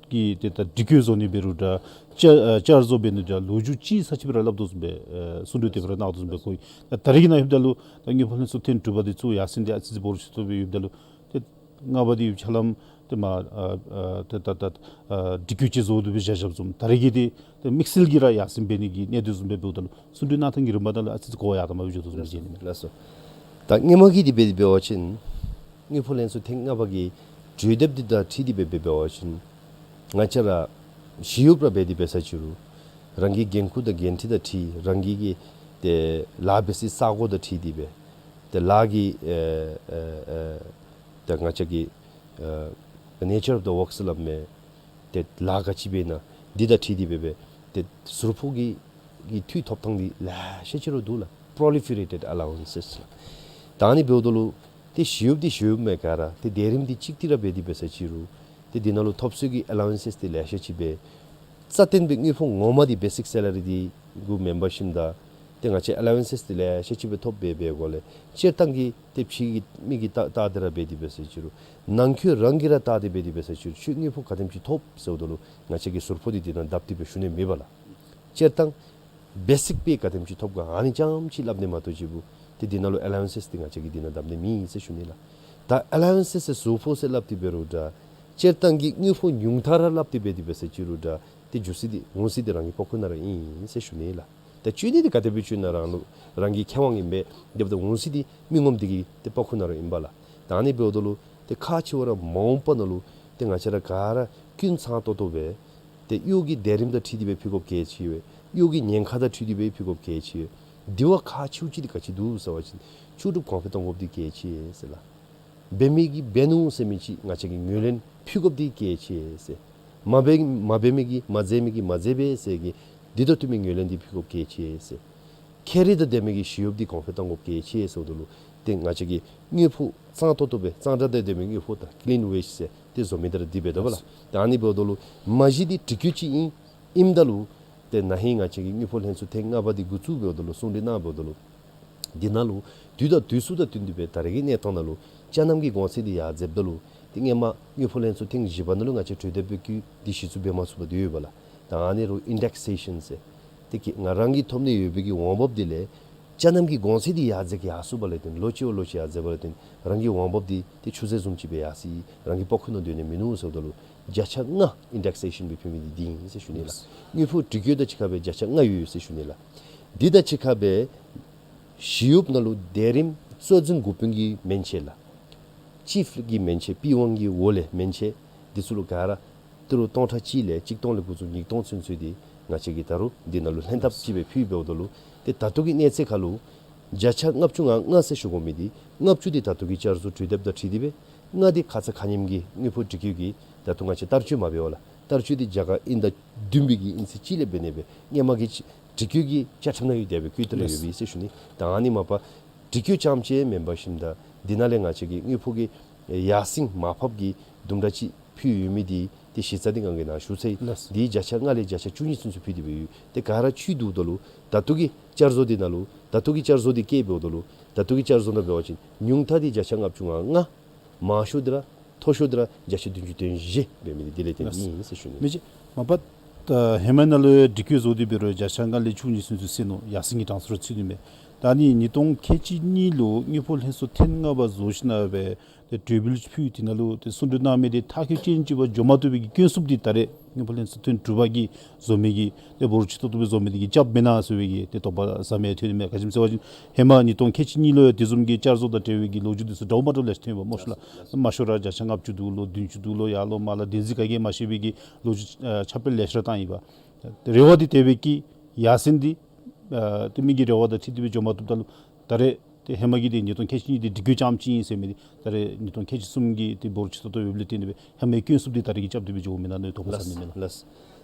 ཀྱི་ཏེ་ད་སྒྲིག་བཀོད་བཟོ་ནི་འབད་རུང་འདྲ་བསྐྱར་ཨ་བསྐྱར་བཟོ་འབད་ནི་འདྲ་ལོ་རྒྱུས་ཅིག་ས་ཅིག་སྦེ་ར་སླབ་དོ་བཟུམ་སྦེ་ཨེ་གསུང་གྲོས་དེ་སྦེ་ར་གནང་དོ་བཟུམ་སྦེ་གོ་ཡི། ད་ད་རེས་ཀྱི་ནང་ལྷོདཔ་ད་ལུ་ད་དངུལ་ཕོགས་ལྷན་ཚོགས་ཐེངས་དྲུག་པ་འདི་ཚུགས་ཡར་སེང་འདི་ཨ་ཙི་ཙི་བོར་ཤུགས་ཐོབ་སྦེ་ཡོདཔ་ད་ལུ་ཏེ་ལྔ་པ་འདི་ཡོད་ཆ་ལམ་ཏེ་མ་ཨ་ཨ་ཏེ་ད་ད་ཨ་སྒྲིག་བཀོད་ཅིག་བཟོ་སྟེ་སྦེ་བཞག་བཞགཔ་བཟུམ། ད་རེས་ཀྱི་འདི་ཏེ་དམིགས་བསལ་གྱིས་ར་ཡར་སེང་འབད་ནི་གི་གནད་དོན་བཟུམ་སྦེ་འབདཝ་ད་ལུ་གསུང་གྲོས་གནང་ཐངས་ཀྱི་རིམ་པ་ད་ལུ་ཨ་ཙི་ཙི་གོ་བ་ཡར་དང་མར་སྦེ་འགྱོ་དོ་བཟུམ་སྦེ་མཇལ་ནི་མས། ལགས་སོ། ད་སྔོན་མ་གི་འདི་འབད་དེ་འབད་བ་ཅིན་དངུལ་ཕོགས་ལྷན་ཚོགས་ཐེངས་ལྔ་པ་གི་གྲོས་འདེབས་འདི་དང་འཁྲིལ་ཏེ་འབད་འབད་འབད་བ་ཅིན་ང་བཅས་ར་ཞི་གཡོགཔ་ར་འབད་དེ་འབད་ས་ཅིག་རུང་རང་གི་འགན་ཁུར་དང་འགན་འཁྲི་དང་འཁྲིལ་རང་གི་གི་ཏེ་ལཱ་འབད་སའི་ས་གོ་དང་འཁྲིལ་ཏེ་སྦེ་ཏེ་ལཱ་གི་ཨེ་ཨེ་ཨེ་ད་ང་བཅས་ཀྱི་ཨེ་nature of the work ཟེར་སླབ་མས། ཏེ་ལཱ་ག་ཅི་འབད་ན་འདི་དང་འཁྲིལ་ཏེ་སྦེ་སྦེ་ཏེ་ཟུར་ཕོགས་ཀྱི་གི་འཐུས་ཐོབ་ཐངས་འདི་ལེ་ཤ་ཅིག་ར་འདུག་ལགས། proliferated allowances ལགས། ད་ཨ་ནི་འབདཝ་ད་ལུ་ཏེ་ཞི་གཡོགཔ་འདི་ཞི་གཡོགཔ་མས་ག་ར། ཏེ་སྡེ་རིམ་འདི་གཅིག་འདི་ར་འབད་དེ་འབད་ས་ཅིག་རུང་ཏེ་འདི་ནང་ལུ་ཐོབ་སྲོལ་གྱི་ཨེ་ལ་ཝན་སེས་འདི་ལེ་ཤ་ཅིག་སྦེ་རྩ་བརྟན་པའི་དངུལ་ཕོགས་ངོ་མ་འདི་བེ་སིག་སེ་ལ་རི་འདི་གུ་མེན་པར་ཞིནམ་ད་ཏེ་ང་བཅས་ཨེ་ལ་ཝན་སེས་འདི་ལེ་ཤ་ཅིག་སྦེ་ཐོབ་སྦེ་འབད་འགོ་ལས་སྤྱིར་བཏང་གི་ཏེ་ཕྱི་གི་མི་གིས་བལྟ་བལྟ་སྟེ་ར་འབད་དེ་འབད་ས་ཅིག་རུང་ནང་ཁུལ་རང་གིས་ར་བལྟ་སྟེ་འབད་དེ་འབད་ས་ཅིག་རུང་ཁྱོད་དངུལ་ཕོགས་ག་དེམ་ཅིག་ཐོབ་ཟེརཝ་ད་ལུ་ང་བཅས་ཀྱིས་ཟུར་ཕོགས་འདི་འདི་ནང་བརྡབ་སྟེ་སྦེ་ཞུ་ནི་མེད་པས་ལགས། སྤྱིར་བཏང་བེ་སིག་པེ་ག་དེམ་ཅིག་ཐོབ་ག་ཨ་ནི་རྐྱངམ་ཅིག་སླབ་ནི་མ་གཏོགས་ཅིག་པུ་ཏེ་འདི་ནང་ལུ་ཨེ་ལ་ཝན་སེས་འདི་ང་བཅས་ཀྱིས་འདི་ནང་བརྡབ་ནི་མེད་ཟེར་ཞུ་ནི་ལགས། ད་ཨེ་ལ་ཝན་སེས་ཟེར་ཟུར་ཕོགས་ཟེར་སླབ་སྟེ་འབད་རུང་འདྲ་སྤྱིར་བཏང་གི་དངུལ་ཕོགས་ཉུང་མཐའ་ར་སླབ་སྟེ་འབད་དེ་འབད་ས་ཅིག་རུང་འདྲ་ཏེ་རྒྱུ་ཚད་འདི་འོང་ས་འདི་རང་གི་པགས་ཀོ་ནང་ར་ཨིན་ཟེར་ཞུ་ནི་ལགས། ད་སྤྱོད་ནི་འདི་ག་དེ་སྦེ་སྤྱོད་ན་རང་ལུ་རང་གི་ཁེ་དབང་ཨིན་པས། དེ་འབདཝ་ད་འོང་ས་འདི་མི་ངོམ་འདི་གི་ཏེ་པགས་ཀོ་ནང་ར་ཨིན་པས་ལགས། ད་ཨ་ནི་འབདཝ་ད་ལུ་ཏེ་ཁག་ཆེ་བ་ར་མ་འོངས་པ་ནང་ལུ་ཏེ་ང་བཅས་ར་ག་ར་ཀུན་ཚང་ཏོག་ཏོ་སྦེ་ཏེ་གཡོག་གི་སྡེ་རིམ་དང་འཁྲིལ་ཏེ་སྦེ་ཕུལ་དགོཔ་གལ་ཆེ་བས། གཡོག་གི་ཉེན་ཁ་དང་འཁྲིལ་ཏེ་སྦེ་ཕུལ་དགོཔ་གལ་ཆེ་བས། དེ་བ་ཁག་ཆེཝ་ཅིག་འདི་ག་ཅི་འདུག་ཟེར་བ་ཅིན་ལྕོགས་གྲུབ་གོང་འཕེལ་གཏང་དགོཔ་འདི་གལ་ཆེ་ཟེར་ལགས། འབད་མི་གིས་འབད་ནུག་ཟེར་མི་ཅིག་ང་བཅས་ཀྱིས་ངོས་ལེན་ཕུལ་དགོཔ་འདི་གལ་ཆེ་ཟེར། མ་འབད་མ་འབད་མི་གིས་མ་མཛད་མི་གིས་མ་མཛད་པས་ཟེར་གྱི་འདི་དང་བསྟུན་མི་ངོས་ལེན་འདི་ཕུལ་དགོཔ་གལ་ཆེ་ཟེར། ཁེ་རིང་དང་ལྡན་མི་གི་ཞི་གཡོགཔ་འདི་གོང་འཕེལ་གཏང་དགོཔ་གལ་ཆེ་ཟེརཝ་ད་ལུ་ཏེ་ང་བཅས་ཀྱིས་དངུལ་ཕོགས་གཙང་ཏོག་ཏོ་སྦེ་གཙང་སྦྲ་དང་ལྡན་མི་དངུལ་ཕོགས་དང་ཀི་ལིན་ཝེཇ་ཟེར་ཏེ་བཟོ་མི་འདི་ར་འདི་འབད་དོ་བ་ལགས། ད་ཨ་ནི་འབདཝ་ད་ལུ་མ་གཞི་འདི་སྒྲིག་བཀོད་ཅིག་ཨིན་ཨིནམ་ད་ལུ་ཏེ་ན་ཧིང་ང་བཅས་ཀྱིས་དངུལ་ཕོགས་ལྷན་ཚོགས་ཐེངས་ལྔ་པ་འདི་འགོ་བཙུགས་འབདཝ་ད་ལུ་གསུང་གྲོས་གནང་འབདཝ་ད་ལུ་འདི་ནང་ལུ་དུས་དང་དུས་སུ་དང་བསྟུན་ཏེ་སྦེ་ད་རེས་ཀྱི་གནས་སྟངས་ནང་ལུ་ཅ་ནམ་གྱི་གོང་ཚད་འདི་ཡར་འཛེགསཔ་ད་ལུ་ཏེ་སྔོན་མ་དངུལ་ཕོགས་ལྷན་ཚོགས་ཐེངས་བཞི་པ་ནང་ལུ་ང་བཅས་གྲོས་འདེབས་འབད་བའི་བརྒྱུད་འདི་གཞི་བཙུགས་འབད་མ་ཚུགས་པར་སྡོད་ཡོད་པས་ལགས། ད་ཨ་ནི་རུང་ཨིན་ཌེག་སེ་ཤཱན་ཟེར་ཏེ་ཁྱེད་ང་རང་གིས་ཐོབ་ནི་ཡོད་པའི་གི་འོང་འབབ་འདི་ལས་ཅ་ནམ་གྱི་གོང་ཚད་འདི་ཡར་འཛེགས་ཡར་སོང་བ་ལས་བརྟེན་ལོ་གཅིག་བ་ལོ་གཅིག་ཡར་འཛེགས་པ་ལས་བརྟེན་རང་གི་འོང་འབབ་འདི་ཏེ་ཆུ་ཚོད་བཟུམ་ཅིག་སྦེ་ཡར་སོ་ཡི། རང་གི་པགས་ཀོ་ནང་སྡོད་ནི་མིན་ནུག་ཟེརཝ་ད་ལུ་བརྒྱ་ཆ་ལྔ་ཨིན་ཌེག་སེ་ཤཱན་སྦེ་ཕུལ་མི་འདི་འདི་ཨིན་ཟེར་ཞུ་ནི་ལགས། དངུལ་ཕོགས་སྒྲིག་བཀོད་དང་གཅིག་ཁར་སྦེ་བརྒྱ་ཆ་ལྔ་ཡོད་ཟེར་ཞུ་ནི་ལགས། འདི་དང་གཅིག་ཁར་སྦེ་ཞི་གཡོགཔ་ནང་ལུ་སྡེ་རིམ་གཙོ་འཛིན་འགོ་དཔོན་གྱི་མན་ཆད་ལགས། ཅིཕ་གི་མན་ཆད་པི་ཝན་གྱི་འོག་ལས་མན་ཆད་འདི་ཚུ་ལུ་ག་ར་ཏི་རུ་སྟོང་ཕྲག་གཅིག་ལས་གཅིག་སྟོང་ལས་འགོ་བཙུགས་ཉིས་སྟོང་ཚུན་ཚོད་འདི་ང་བཅས་ཀྱིས་ད་རུང་འདི་ནང་ལུ་ལྷན་ཐབས་ཅིག་སྦེ་ཕུལ་འབདཝ་ད་ལུ་ཏེ་ད་ལྟོ་གི་གནས་ཚད་ཁར་ལུ་བརྒྱ་ཆ་ལྔ་བཅུ་ང་ལྔ་ཟེར་ཞུ་དགོ་མི་འདི་ལྔ་བཅུ་འདི་ད་ལྟོ་གི་བསྐྱར་བཟོ་གྲོས་འདེབས་དང་འཁྲིལ་ཏེ་སྦེ་ལྔ་འདི་ཁ་ཙ་ཁ་ཉིནམ་གྱི་དངུལ་ཕོགས་སྒྲིག་བཀོད་ཀྱི་ད་ལྟོ་ང་བཅས་བསྟར་སྤྱོད་མ་འབད་བར་ལགས། བསྟར་སྤྱོད་འདི་རྒྱ་གར་དབྱིན་ཟླ་བདུན་པའི་གི་དབྱིན་ཚེས་གཅིག་ལས་འབད་ནི་སྦེ་སྔོན་མ་གི་སྒྲིག་བཀོད་ཀྱི་བཅའ་ཁྲིམས་ནང་ཡོད་དེ་སྦེ་བཀོད་དེ་ར་ཡོད་པས་ཟེར་ཞུ་ནི། ད་ཨ་ནི་མ་པ་སྒྲིག་བཀོད་རྐྱངམ་ཅིག་མེན་པར་ཞིནམ་ད་འདི་ནང་ལས་ང་བཅས་ཀྱི་དངུལ་ཕོགས་ཀྱི་ཡར་སེང་མར་ཕབ་ཀྱི་དུམ་གྲ་ཅིག་ཕུལ་ཡོད་མི་འདི་ཏེ་གཞི་རྩ་འདི་ང་གིས་ནཱ་ཞུ་ཚར་ཡི། ལགས། འདི་བརྒྱ་ཆ་ལྔ་ལས་བརྒྱ་ཆ་བཅུ་གཉིས་ཚུན་ཚོད་ཕུལ་ཏེ་སྦེ་ཡོད། ཏེ་ག་ར་ཕུལ་འདུག་ད་ལུ་ད་ལྟོ་གི་བསྐྱར་བཟོ་འདི་ནང་ལུ་ད་ལྟོ་གི་བསྐྱར་བཟོ་འདི་བཀལ་འབདཝ་ད་ལུ་ད་ལྟོ་གི་བསྐྱར་བཟོ་ནང་འབད་བ་ཅིན་ཉུང་མཐའ་འདི་བརྒྱ་ཆ་ལྔ་བཅུ་ང་ལྔ། མང་ཤོས་འདི་ར་མཐོ་ཤོས་འདི་ར་བརྒྱ་ཆ་བདུན་ཅུ་དོན་བཞི་འབད་མི་འདི་དེ་ལས་བརྟེན་ཨིན་ཟེར་ཞུ་ནི། མི་རྗེ་མ་པ་ད་ཧེ་མ་ནང་ལུ་སྒྲིག་བཀོད་བཟོ་སྟེ་འབད་རུང་བརྒྱ་ཆ་ལྔ་ལས་བཅུ་གཉིས་ཚུན་ཚོད་ཟེར་མནོ་ཡར་སེང་གི་གྲངས་སུ་ར་ཚུད་ནི་མས། ད་ནི་ཉིས་སྟོང་ཁལ་གཅིག་གཉིས་ལུ་དངུལ་ཕོགས་ལྷན་ཚོགས་ཐེངས་ལྔ་པ་བཟོ་ཞིནམ་ལས་ ཏེ་གྲོས་འབུལ་ཕུལ་ཏེ་ནཱ་ལུ་ཏེ་གསུང་གྲོས་གནང་མི་འདི་མཐར་འཁྱོལ་ཅན་ཅིག་འབད་འགྱོ་མ་བཏུབ་པའི་གི་སྐྱོན་བསུབ་སྟེ་ད་རེས་དངུལ་ཕོགས་ལྷན་ཚོགས་ཐེངས་དྲུག་པ་གིས་བཟོ་མི་གི་ཏེ་འབོར་ཆེ་ཏོག་ཏོ་སྦེ་བཟོ་མི་འདི་གིས་རྐྱབ་མེན་ན་ཟེར་བའི་གི་ཏེ་དོགས་པ་ཟ་མི་ཐོན་ནི་མས། ག་ཅི་སྨོ་ཟེར་བ་ཅིན་ཧེ་མ་ཉིས་སྟོང་ཁལ་གཅིག་གཉིས་ལུ་ཡང་དེ་བཟུམ་གྱི་བསྐྱར་བཟོ་དང་འབྲེལ་བའི་གི་ལོ་རྒྱུས་འདི་ཚུ་འདྲཝ་མ་འདྲཝ་ལེ་ཤ་ཐོན་ཡོདཔ་སྨོ་ཤིག་ལགས། མ་ཤོར་ར་བརྒྱ་ཆ་ལྔ་བཅུ་འདུག་ལོ་བདུན་ཅུ་འདུག་ལོ་ཡར་ལོ་མར་ལོ་བདེན་རྫུན་ག་གིས་མ་ཤེས་པའི་གི་ལོ་རྒྱུས་ཨ་ཁྱབ་སྤེལ་ལེ་ཤ་ར་བཏང་ཡི་པ། རེ་བ་འདི་དེ་སྦེ་བསྐྱེད། ཡར་སེང་འདི་ཨ་ཏེ་མི་གི་རེ་བ་དང་འཁྲིལ་ཏེ་སྦེ་འགྱོ་མ་བཏུབ་ད་ལུ་ད་རེས་ཏེ་ཧེ་མ་གི་ཏེ་ཉིས་སྟོང་ཁལ་གཅིག་གཉིས་འདི་སྒྲིག་བཀོད་རྐྱངམ་ཅིག་ཨིན་ཟེར་མི་འདི་ད་རེས་ཉིས་སྟོང་ཁལ་གཅིག་གསུམ་གྱི་ཏེ་འབོར་ཆེ་ཏོག་ཏོ་ཡོདཔ་ལས་བརྟེན་ཏེ་སྦེ་ཧེ་མའི་སྐྱོན་བསུབ་འདི་ད་རེས་ཀྱི་རྐྱབ་སྟེ་སྦེ་འགྱོཝ་མེན་ན་ནི་དོགས་པ་ཟ་ནི་མས་ལགས། ལགས།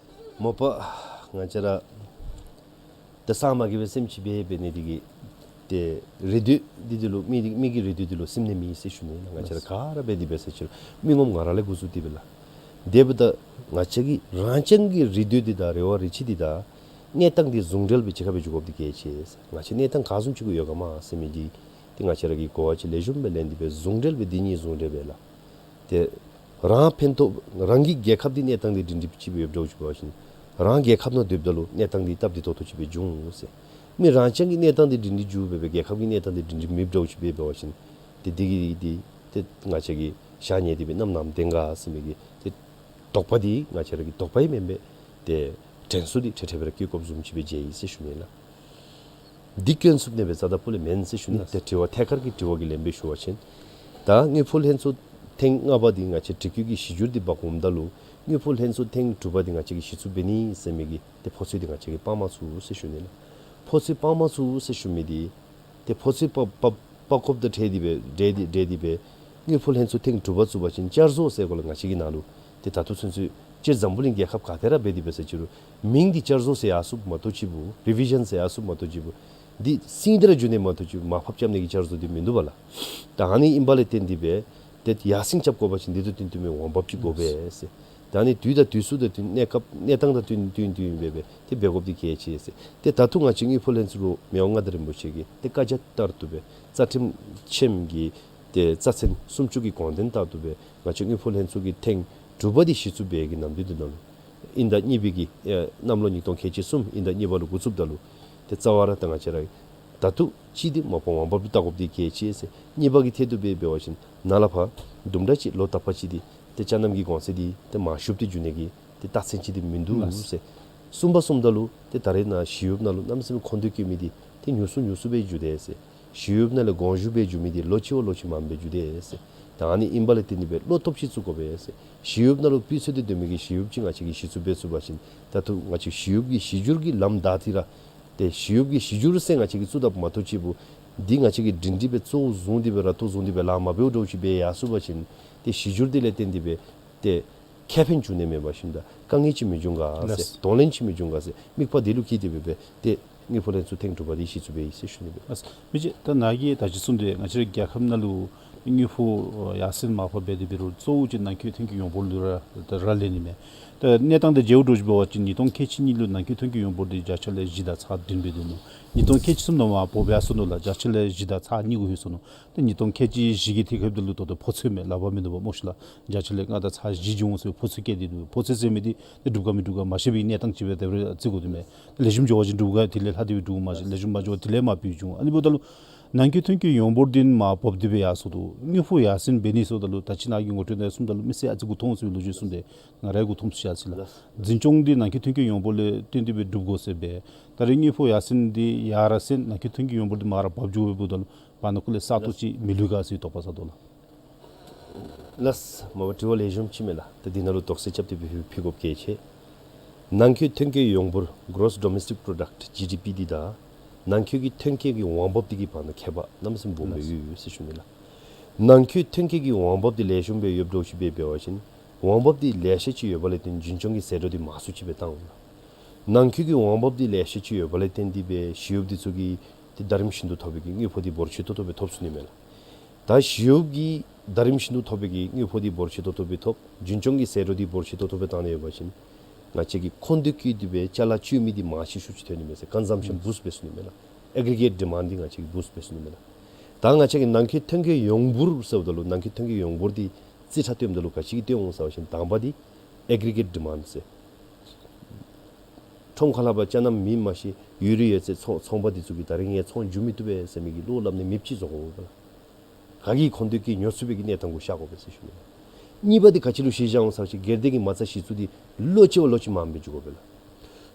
མ་པ་ང་བཅས་ར་ད་སངས་མ་རྒྱས་པའི་སེམས་ཅིག་སྦེ་འབད་ནི་འདི་གིས་ཏེ་རེ་འདོད་འདི་འདི་ལུ་མི་མི་གི་རེ་འདོད་འདི་ལུ་སེམས་ནང་མེད་ཟེར་ཞུ་ནི་ལགས། ང་བཅས་ར་ག་ར་འབད་དེ་འབད་ཟེར་ཅི་རུང་མི་ངོམ་ང་ར་ལས་འགོ་བཙུགས་ཏེ་སྦེ་ལགས། དེ་འབདཝ་ད་ང་བཅས་ཀྱི་རང་རྐྱང་གི་རེ་འདོད་འདི་དང་རེ་བ་རེ་ཆེ་འདི་དང་གནས་སྟངས་འདི་ཟུང་འབྲེལ་སྦེ་གཅིག་ཁར་སྦེ་འགྱོ་དགོཔ་འདི་གལ་ཆེ། ང་བཅས་གནས་སྟངས་ག་བཟུམ་ཅིག་གུ་ཡོད་ག་མ་ཟེར་མི་འདི་ཏེ་ང་བཅས་ར་གིས་གོ་བ་ཅིག་ལེགས་ཤོམ་སྦེ་ལེན་ཏེ་སྦེ་ཟུང་འབྲེལ་སྦེ་འདི་གཉིས་ཟུང་འབྲེལ་སྦེ་ལགས། ཏེ་རང་ཕན་ཐོགས་རང་གི་རྒྱལ་ཁབ་འདི་གནས་སྟངས་འདི་སྒྲིང་སྒྲིང་ཅིག་སྦེ་ཡོདཔ་འདྲཝ་ཅིག་འབད་བ་ཅིན་རང་རྒྱལ་ཁབ་ནང་སྡོདཔ་ད་ལུ་གནས་སྟངས་འདི་སྟབས་བདེ་ཏོག་ཏོ་ཅིག་སྦེ་འབྱུང་ཟེར། མི་རང་རྐྱང་གི་གནས་སྟངས་འདི་སྒྲིང་སྒྲིང་འགྱོ་སྦེ་སྦེ་རྒྱལ་ཁབ་ཀྱི་གནས་སྟངས་འདི་སྒྲིང་སྒྲིང་མེདཔ་འདྲཝ་ཅིག་སྦེ་འབད་བ་ཅིན་ཏེ་འདི་གིས་འདི་ཏེ་ང་བཅས་ཀྱིས་ཞག་ཉལ་ཏེ་སྦེ་གནམ་གནམ་བདེ་ག་ཟེར་མི་གི་ཏེ་དོགས་པ་འདི་ང་བཅས་ར་གི་དོགས་པ་ཡང་མེན་པས། ཏེ་དྲན་གསོ་འདི་འཕྲལ་འཕྲལ་སྦེ་ར་བསྐྱེད་དགོཔ་བཟུམ་ཅིག་སྦེ་མཇལ་ཡི་ཟེར་ཞུ་ནི་ལགས། འདི་སྐྱོན་བསུབ་ནི་སྦེ་རྩ་དང་སྤུ་ལས་མེན་ཟེར་ཞུ་ནི། ལགས། ཏེ་དྲི་བ་ཐད་ཀར་གྱི་དྲི་བ་གི་ལན་སྦེ་ཞུ་བ་ཅིན་ད་དངུལ་ཕོགས་ལྷན་ཚོགས་ཐེངས་ལྔ་པ་འདི་ང་བཅས་སྒྲིག་བཀོད་ཀྱི་གཞི་འགྱུར་འདི་འབག་འོངམ་ད་ལུ་དངུལ་ཕོགས་ལྷན་ཚོགས་ཐེངས་དྲུག་པ་འདི་ང་བཅས་ཀྱིས་གཞི་བཙུགས་འབད་ནི་ཟེར་མི་གི་ཏེ་ཕོ་ཚོད་འདི་ང་བཅས་ཀྱིས་སྤར་མ་ཚུགས་ཟེར་ཞུ་ནི་ལགས། ཕོ་ཚོད་སྤར་མ་ཚུགས་ཟེར་ཞུ་མི་འདི་ཏེ་ཕོ་ཚོད་སྤར་སྤར་སྤར་དགོཔ་དང་འབྲེལ་ཏེ་སྦེ་འབྲེལ་ཏེ་འབྲེལ་ཏེ་སྦེ་དངུལ་ཕོགས་ལྷན་ཚོགས་ཐེངས་དྲུག་པ་བཙུགས་པ་ཅིན་བསྐྱར་བཟོ་ཟེར་གོ་ལགས། ང་བཅས་ཀྱི་ནང་ལུ་ཏེ་ད་ལྟོ་ཚུན་ཚོད་སྤྱིར་འཛམ་བུ་གླིང་རྒྱལ་ཁབ་ག་ཏེ་ར་འབད་དེ་འབད་ཟེར་ཅི་རུང་མིང་འདི་བསྐྱར་བཟོ་ཟེར་ཡར་སོངམ་མ་གཏོགས་ཅིག་འབད་རི་བི་ཞཱན་ཟེར་ཡར་སོངམ་མ་གཏོགས་ཅིག་འབད་འདི་ཟིང་སྟེ་ར་འགྱོ་ནི་མ་གཏོགས་ཅིག་མར་ཕབ་རྐྱབ་ནི་གི་བསྐྱར་བཟོ་འདི་མིན་འདུག་པ་ལགས། ད་ཨ་ནི་ཨིན་པ་ལས་བརྟེན་ཏེ་སྦེ་ཏེ་ཡར་སེང་རྐྱབ་དགོ་པ་ཅིན་འདི་དང་བསྟུན་བསྟུན་མི་འོང་འབབ་ཅིག་དགོ་པས་ཟེར། ད་ཨ་ནི་དུས་དང་དུས་སུ་དང་བསྟུན་གནས་སྐབས་གནས་སྟངས་དང་བསྟུན་བསྟུན་བསྟུན་སྦེ་སྦེ་ཏེ་འབད་དགོཔ་འདི་གལ་ཆེ་ཟེར། ཏེ་ད་ལྟོ་ང་བཅས་དངུལ་ཕོགས་ལྷན་ཚོགས་ལུ་མི་དབང་མངའ་བདག་རིན་པོ་ཆེ་གིས་ཏེ་བཀའ་རྒྱ་ལྟར་དུ་སྦེ་རྩ་ཁྲིམས་ཆེན་གྱི་ཏེ་རྩ་ཚན་སུམ་ཅུ་གི་དགོངས་དོན་ལྟར་དུ་སྦེ་ང་བཅས་དངུལ་ཕོགས་ལྷན་ཚོགས་ཀྱི་ཐེངས་དྲུག་པ་འདི་གཞི་བཙུགས་འབད་བའི་གི་ནམ་དུས་འདི་ནང་ལུ་དབྱིན་ཟླ་གཉིས་པའི་གི་ཨེ་གནམ་ལོ་ཉིས་སྟོང་ཁལ་གཅིག་གསུམ་དབྱིན་ཟླ་གཉིས་པ་ལུ་འགོ་བཙུགསཔ་ད་ལུ་ཏེ་རྩ་བ་ར་ད་ང་བཅས་ར་ད་ལྟོ་གཅིག་འདི་མ་པ་འོང་འབབ་ལུ་བལྟ་དགོཔ་འདི་གལ་ཆེ་ཟེར། གཉིས་པ་གི་ཐད་དུ་སྦེ་འབད་བ་ཅིན་ནཱ་ལས་ཕར་དུམ་གྲ་ཅིག་ལོ་དག་པ་ཅིག་འདི་ཏེ་ཅ་ནམ་གྱི་གོང་ཚད་འདི་ཏེ་མར་ཞུ་སྟེ་འགྱོ་ནི་གི་ཏེ་རྟགས་མཚན་ཅིག་འདི་མིན་འདུག་ཟེར། གསུམ་པ་གསུངམ་ད་ལུ་ཏེ་ད་རེས་ནཱ་ཞི་གཡོགཔ་ནང་ལུ་གནམ་མེད་ས་མེད་མཁོ་འདོད་བསྐྱེད་མི་འདི་ཏེ་ཉུང་སུ་ཉུང་སུ་སྦེ་འགྱོ་དེས་ཟེར། ཞི་གཡོགཔ་ནང་ལས་དགོངས་ཞུ་འབད་འགྱོ་མི་འདི་ལོ་གཅིག་བ་ལོ་གཅིག་མངམ་སྦེ་འགྱོ་དེས་ཟེར། ད་ཨ་ནི་ཨིན་པ་ལས་བརྟེན་ཏེ་སྦེ་བློ་སྟོབས་ཅིག་བཙུགས་དགོ་པས་ཟེར། ཞི་གཡོགཔ་ནང་ལུ་སྤུས་ཚད་འདི་སྡོད་མི་གི་ཞི་གཡོགཔ་ཅིག་ང་བཅས་ཀྱིས་གཞི་བཙུགས་འབད་ཚུགས་པ་ཅིན་ད་ལྟོ་ང་བཅས་ཞི་གཡོགཔ་གི་གཞི་འགྱུར་གྱི་ལམ་བདའ་སྟེ་ར་ཏེ་ཞི་གཡོགཔ་གི་གཞི་འགྱུར་ཟེར་ང་བཅས་ཀྱིས་བཙུགས་དཔ་མ་གཏོགས་ཅིག་འབད་འདི་ང་བཅས་ཀྱིས་སྒྲིང་སྒྲི་སྦེ་གཙོ་བོ་བཟུང་སྟེ་སྦེ་ར་ཏོ་བཟུང་སྟེ་སྦེ་ལཱ་མ་འབདཝ་འདྲཝ་ཅིག་སྦེ་ཡར་སོང་པ་ཅིན་ཏེ་གཞི་འགྱུར་འདི་ལས་བརྟེན་ཏེ་སྦེ་ཏེ་ཁེ་ཕན་འབྱུང་ནི་མེད་པ་ཅིན་ད་དཀའ་ངལ་ཅིག་མི་འབྱུང་ག་ཟེར། ལགས། གདོང་ལེན་ཅིག་མི་འབྱུང་ག་ཟེར། དམིགས་པ་འདི་ལུ་བསྐྱེད་དེ་སྦེ་སྦེ་ཏེ་དངུལ་ཕོགས་ལྷན་ཚོགས་ཐེངས་དྲུག་པ་འདི་གཞི་བཙུགས་འབད་ཡི་ཟེར་ཞུ་ནི་སྦེ། ལགས། མི་རྗེ་ད་ནཱ་གིས་ད་ཅི་གསུངས་ཏེ་ང་བཅས་རའི་རྒྱལ་ཁབ་ནང་ལུ་དངུལ་ཕོགས་ཡར་སེང་མར་ཕབ་འབད་དེ་འབད་རུང་གཙོ་བོ་ཅིག་ནང་འཁོད་ཐོན་སྐྱེད་ཡོངས་འབོར་ལུ་ར་ད་རག་ལས་ནི་མས། ད་གནས་སྟངས་དང་འབྲེལཝ་འདྲཝ་ཅིག་འབད་བ་ཅིན་ཉིས་སྟོང་ཁལ་གཅིག་གཉིས་ལུ་ནང་འཁོད་ཐོན་སྐྱེད་ཡོངས་འབོར་འདི་བརྒྱ་ཆ་ལས་བཞི་དང་ཚག་བདུན་སྦེ་འདུག་ནུག། ཉིས་སྟོང་ཁལ་གཅིག་གསུམ་ནང་མར་བབས་ཡར་སོ་ནུག་ལགས། བརྒྱ་ཆ་ལས་བཞི་དང་ཚག་གཉིས་གུ་ལྷོད་སོ་ནུག། ཏེ་ཉིས་སྟོང་ཁལ་གཅིག་བཞི་གི་དུས་སྐབས་འདི་ལུ་ད་ལྟོ་ཕོ་ཚོད་མས་ལག་པར་མིན་འདུག་པ་སྨོ་ཤིག་ལགས། བརྒྱ་ཆ་ལས་ལྔ་དང་ཚག་བཞི་འགྱོ་འོང་ཟེར་ཕོ་ཚོད་བཀལ་ཏེ་འདུག། ཕོ་ཚོད་ཟེར་མི་འདི་ཏེ་འགྲུབ་ག་མི་འགྲུབ་ག་མ་ཤེས་པའི་གནས་སྟངས་ཅིག་སྦེ་དེ་སྦེ་རྩི་དགོ་དོ་མས། ལེགས་ཤོམ་འགྱོ་བ་ཅིན་འགྲུབ་ག་དེ་ལས་ལྷག་སྟེ་སྦེ་འགྲུབ་མ་ཤེས། ལེགས་ཤོམ་མ་འགྱོ་བ་དེ་ལས་མར་ཕབ་འགྱོ་འོང་། ཨ་ནི་འབདཝ་ད་ལུ་ནང་འཁོད་ཐོན་སྐྱེད་ཡོངས་འབོར་འདི་མར་བབས་ཏེ་སྦེ་ཡར་སོ་ནུག། དངུལ་ཕོགས་ཡར་སེང་འབད་ནི་ཟེརཝ་ད་ལུ་ད་ཅི་ནཱ་གིས་ངོ་སྤྲོད་ནང་གསུངམ་ད་ལུ་མི་སེར་ཨ་ཙི་མགུ་འཐོམ་ཟེར་བའི་ལོ་རྒྱུས་གསུངས་ཏེ་ང་རའི་མགུ་འཐོམ་ཟེར་ཡར་སོ་ཡི་ལགས། འཛིན་སྐྱོང་འདི་ནང་འཁོད་ཐོན་སྐྱེད་ཡོངས་འབོར་ལས་བརྟེན་ཏེ་སྦེ་འགྲུབ་དགོ་ཟེར་སྦེ། ད་རེས་དངུལ་ཕོགས་ཡར་སེང་འདི་ཡར་ར་སེང་ནང་འཁོད་ཐོན་སྐྱེད་ཡོངས་འབོར་འདི་མར་ར་བབས་འགྱོ་བའི་འབདཝ་ད་ལུ་བར་ན་ཁོ་ལས་ས་སྟོང་ཅིག་མི་ལུས་ག་ཟེར་དོགས་པ་ཟ་དོ་ལགས། ལགས། མ་པ་དྲི་བ་ལེགས་ཤོམ་ཅིག་མས་ལགས། ད་འདི་ནང་ལུ་དོགས་སེལ་རྐྱབ་སྟེ་སྦེ་ཕུལ་ཕུལ་དགོཔ་གལ་ཆེ། ནང་འཁོད་ཐོན་སྐྱེད་ཡོངས་འབོར་Gross Domestic Product G D P འདི་དང་ནང་འཁོད་ཀྱི་ཐོན་སྐྱེད་ཀྱི་འོང་འབབ་འདི་གི་བར་ན་ཁྱད་པར་གནམ་མེད་ས་མེད་སྦོམ་སྦེ་ཡོད་ཡོད་ཟེར་ཞུ་ནི་ལགས། ནང་འཁོད་ཐོན་སྐྱེད་ཀྱི་འོང་འབབ་འདི་ལེགས་ཤོམ་སྦེ་ཡོདཔ་འདྲཝ་ཅིག་སྦེ་འབད་བ་ཅིན་འོང་འབབ་འདི་ལེ་ཤ་ཅིག་ཡོད་པ་ལས་བརྟེན་རྒྱུན་སྐྱོང་གི་ཟད་འགྲོ་འདི་མང་སུ་ཅིག་སྦེ་བཏང་འོང་ལགས། ནང་འཁོད་ཀྱི་འོང་འབབ་འདི་ལེ་ཤ་ཅིག་ཡོད་པ་ལས་བརྟེན་ཏེ་སྦེ་ཞི་གཡོགཔ་འདི་ཚུ་གིས་ཏེ་ཟླ་རིམ་བཞིན་དུ་ཐོབ་པའི་གི་དངུལ་ཕོགས་འདི་འབོར་ཆེ་ཏོག་ཏོ་སྦེ་ཐོབ་ཚུགས་ནི་མས་ལགས། ད་ཞི་གཡོགཔ་གིས་ཟླ་རིམ་བཞིན་དུ་ཐོབ་པའི་གི་དངུལ་ཕོགས་འདི་འབོར་ཆེ་ཏོག་ཏོ་སྦེ་ཐོབ། རྒྱུན་སྐྱོང་གི་ཟད་འགྲོ་འདི་འབོར་ཆེ་ཏོག་ཏོ་སྦེ་བཏང་ནི་ཡོད་པ་ཅིན་ང་བཅས་ཀྱིས་མཁོ་འདོད་བསྐྱེད་དེ་སྦེ་ཅ་ལ་སྤྱོད་མི་འདི་མང་ཤོས་ཤོས་ཅིག་ཐོན་ནི་མས་ཟེར། consumption boost འབད་ཚུགས་ནི་མས་ལགས། aggregate demand འདི་ང་བཅས་ཀྱིས་boost འབད་ཚུགས་ནི་མས་ལགས། ད་ང་བཅས་ཀྱིས་ནང་འཁོད་ཐོན་སྐྱེད་ཡོངས་འབོར་ཟེརཝ་ད་ལུ་ནང་འཁོད་ཐོན་སྐྱེད་ཡོངས་འབོར་འདི་རྩིས་ཁྲ་སྟོནམ་ད་ལུ་ག་ཅི་གིས་སྟོན་འོང་ཟེར་བ་ཅིན་དང་པ་འདི་aggregate demand ཟེར། ཁྲོམ་ཁ་ལས་ཕར་ཅ་ནམ་མེད་མ་ཤེས་ཡོད་རིགས་ཡོད་ཚད་ཚོང་ཚོང་པ་འདི་ཚུ་གིས་ད་རིས་ངེའི་ཚོང་འགྱོ་མི་བཏུབ་པས་ཟེར་མི་གི་བློ་སླབ་ནི་མེདཔ་ཅིག་བཟོ་དགོ་པས་ལགས། ག་གིས་ཁོང་དེ་གིས་ཉོ་ཚུགས་པའི་གི་གནས་སྟངས་གུ་ཤར་དགོ་པས་ཟེར་ཞུ་ནི། གཉིས་པ་འདི་ག་ཅི་ལུ་གཞི་བཞག་འོང་ཟེར་བ་ཅིན་སྒེར་སྡེ་གི་མ་རྩ་གཞི་བཙུགས་འདི་ལོ་གཅིག་བ་ལོ་གཅིག་མངམ་སྦེ་འགྱོ་དགོ་པས་ལགས།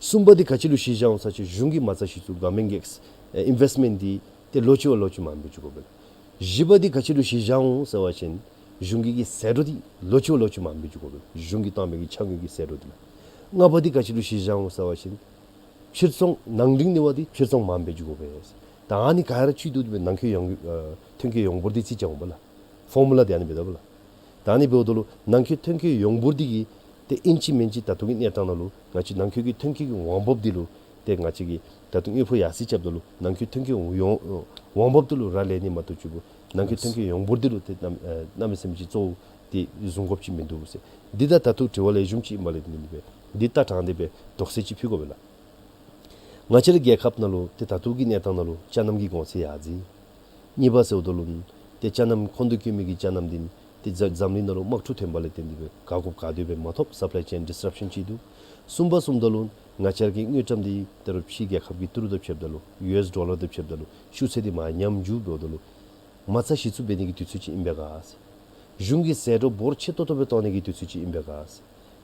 གསུམ་པ་འདི་ག་ཅི་ལུ་གཞི་བཞག་འོང་ཟེར་བ་ཅིན་གཞུང་གི་མ་རྩ་གཞི་བཙུགས་གོ་མེན་གེགས་ཨིན་ཝེསཊ་མེནཊ་འདི་ཏེ་ལོ་གཅིག་བ་ལོ་གཅིག་མངམ་སྦེ་འགྱོ་དགོ་པས་ལགས། བཞི་པ་འདི་ག་ཅི་ལུ་གཞི་བཞག་འོང་ཟེར་བ་ཅིན་གཞུང་གི་གི་ཟད་འགྲོ་འདི་ལོ་གཅིག་བ་ལོ་གཅིག་མངམ་སྦེ་འགྱོ་དགོ་པས་ལགས། གཞུང་གིས་བཏང་མི་གི་ཆ་དངུལ་གྱི་ཟད་འགྲོ་འདི་ལགས། ལྔ་པ་འདི་ག་ཅི་ལུ་གཞི་བཞག་འོང་ཟེར་བ་ཅིན་ཕྱིར་ཚོང་ནང་འགྲིག་ནི་བ་འདི་ཕྱིར་ཚོང་མངམ་སྦེ་འགྱོ་དགོ་པས། ད་ཨ་ནི་ག་ར་བཅུད་བསྡུ་སྟེ་སྦེ་ནང་འཁོད་ཡོང་ཨ་ཐོན་སྐྱེད་ཡོངས་འབོར་འདི་རྩིས་རྐྱབ་འོང་པས་ལགས། ཕོར་མུ་ལ་འདི་ཨ་ནི་སྦེ་འདུག་པས་ལགས། ད་ཨ་ནི་འབདཝ་ད་ལུ་ནང་འཁོད་ཐོན་སྐྱེད་ཡོངས་འབོར་འདི་གིས་ཏེ་ཨིན་ཅི་མིན་ཅི་ད་ལྟོ་གི་གནས་སྟངས་ནང་ལུ་ང་བཅས་ནང་འཁོད་ཀྱི་ཐོན་སྐྱེད་ཀྱི་འོང་འབབ་འདི་ལུ་ཏེ་ང་བཅས་ཀྱིས་ད་ལྟོ་དངུལ་ཕོགས་ཡར་སེང་རྐྱབ་ད་ལུ་ནང་འཁོད་ཐོན་སྐྱེད་ཡོང་འོང་འབབ་འདི་ལུ་རག་ལས་ནི་མ་གཏོགས་ཅིག་པོ་ནང་འཁོད་ཐོན་སྐྱེད་ཡོངས་འབོར་འདི་ལུ་ཏེ་གནམ་ཨེ་གནམ་མེད་ས་མེད་ཅིག་གཙོ་བོ་ཏེ་བཟུང་དགོཔ་ཅིག་མིན་འདུག་ཟེར། འདི་ད་ད་ལྟོ་དྲི་བ་ལེགས་ཤོམ་ཅིག་ཨིན་པ་ལས་བརྟེན་ཏེ་སྦེ་འདི་ད་དྲང་སྟེ་སྦེ་དོགས་སེལ་ཅིག་ཕུལ་དགོ་པས་ལགས། ང་བཅས་རའི་རྒྱལ་ཁབ་ནང་ལུ་ཏེ་ད་ལྟོ་གི་གནས་སྟངས་ནང་ལུ་ཅ་ནམ་གྱི་གོང་ཚད་ཡར་འཛེགས། གཉིས་པ་ཟེརཝ་ད་ལུ་ཏེ་ཅ་ནམ་ཁོང་དུ་བཀོད་མི་གི་ཅ་ནམ་འདི་ཏེ་འཛམ་གླིང་ནང་ལུ་དམག་འཁྲུག་ཐོན་པ་ལས་བརྟེན་ཏེ་སྦེ་ག་དགོཔ་ག་དེ་སྦེ་མ་ཐོབ། སཔ་ལའི་ཅེན་ཌིསི་རབ་ཤཱན་ཅིག་འདུག། གསུམ་པ་ཟེརཝ་ད་ལུ་ང་བཅས་ར་གི་དངུལ་ཀྲམ་འདི་ད་རུང་ཕྱི་རྒྱལ་ཁབ་ཀྱི་ཏི་རུ་དང་ཕྱདཔ་ད་ལུ་ཡུ་ཨེསི་ཌོ་ལར་དང་ཕྱདཔ་ད་ལུ་ཤུགས་ཚད་འདི་མར་ཉམས་འགྱོཝ་འབདཝ་ད་ལུ་མ་རྩ་གཞི་བཙུགས་འབད་ནི་གི་དུས་ཚོད་ཅིག་ཨིན་པས་ག་ཟེར། གཞུང་གི་ཟད་འགྲོ་འབོར་ཆེ་ཏོག་ཏོ་སྦེ་གཏང་ནི་གི་དུས་ཚོད་ཅིག་ཨིན་པས་ག་ཟེར།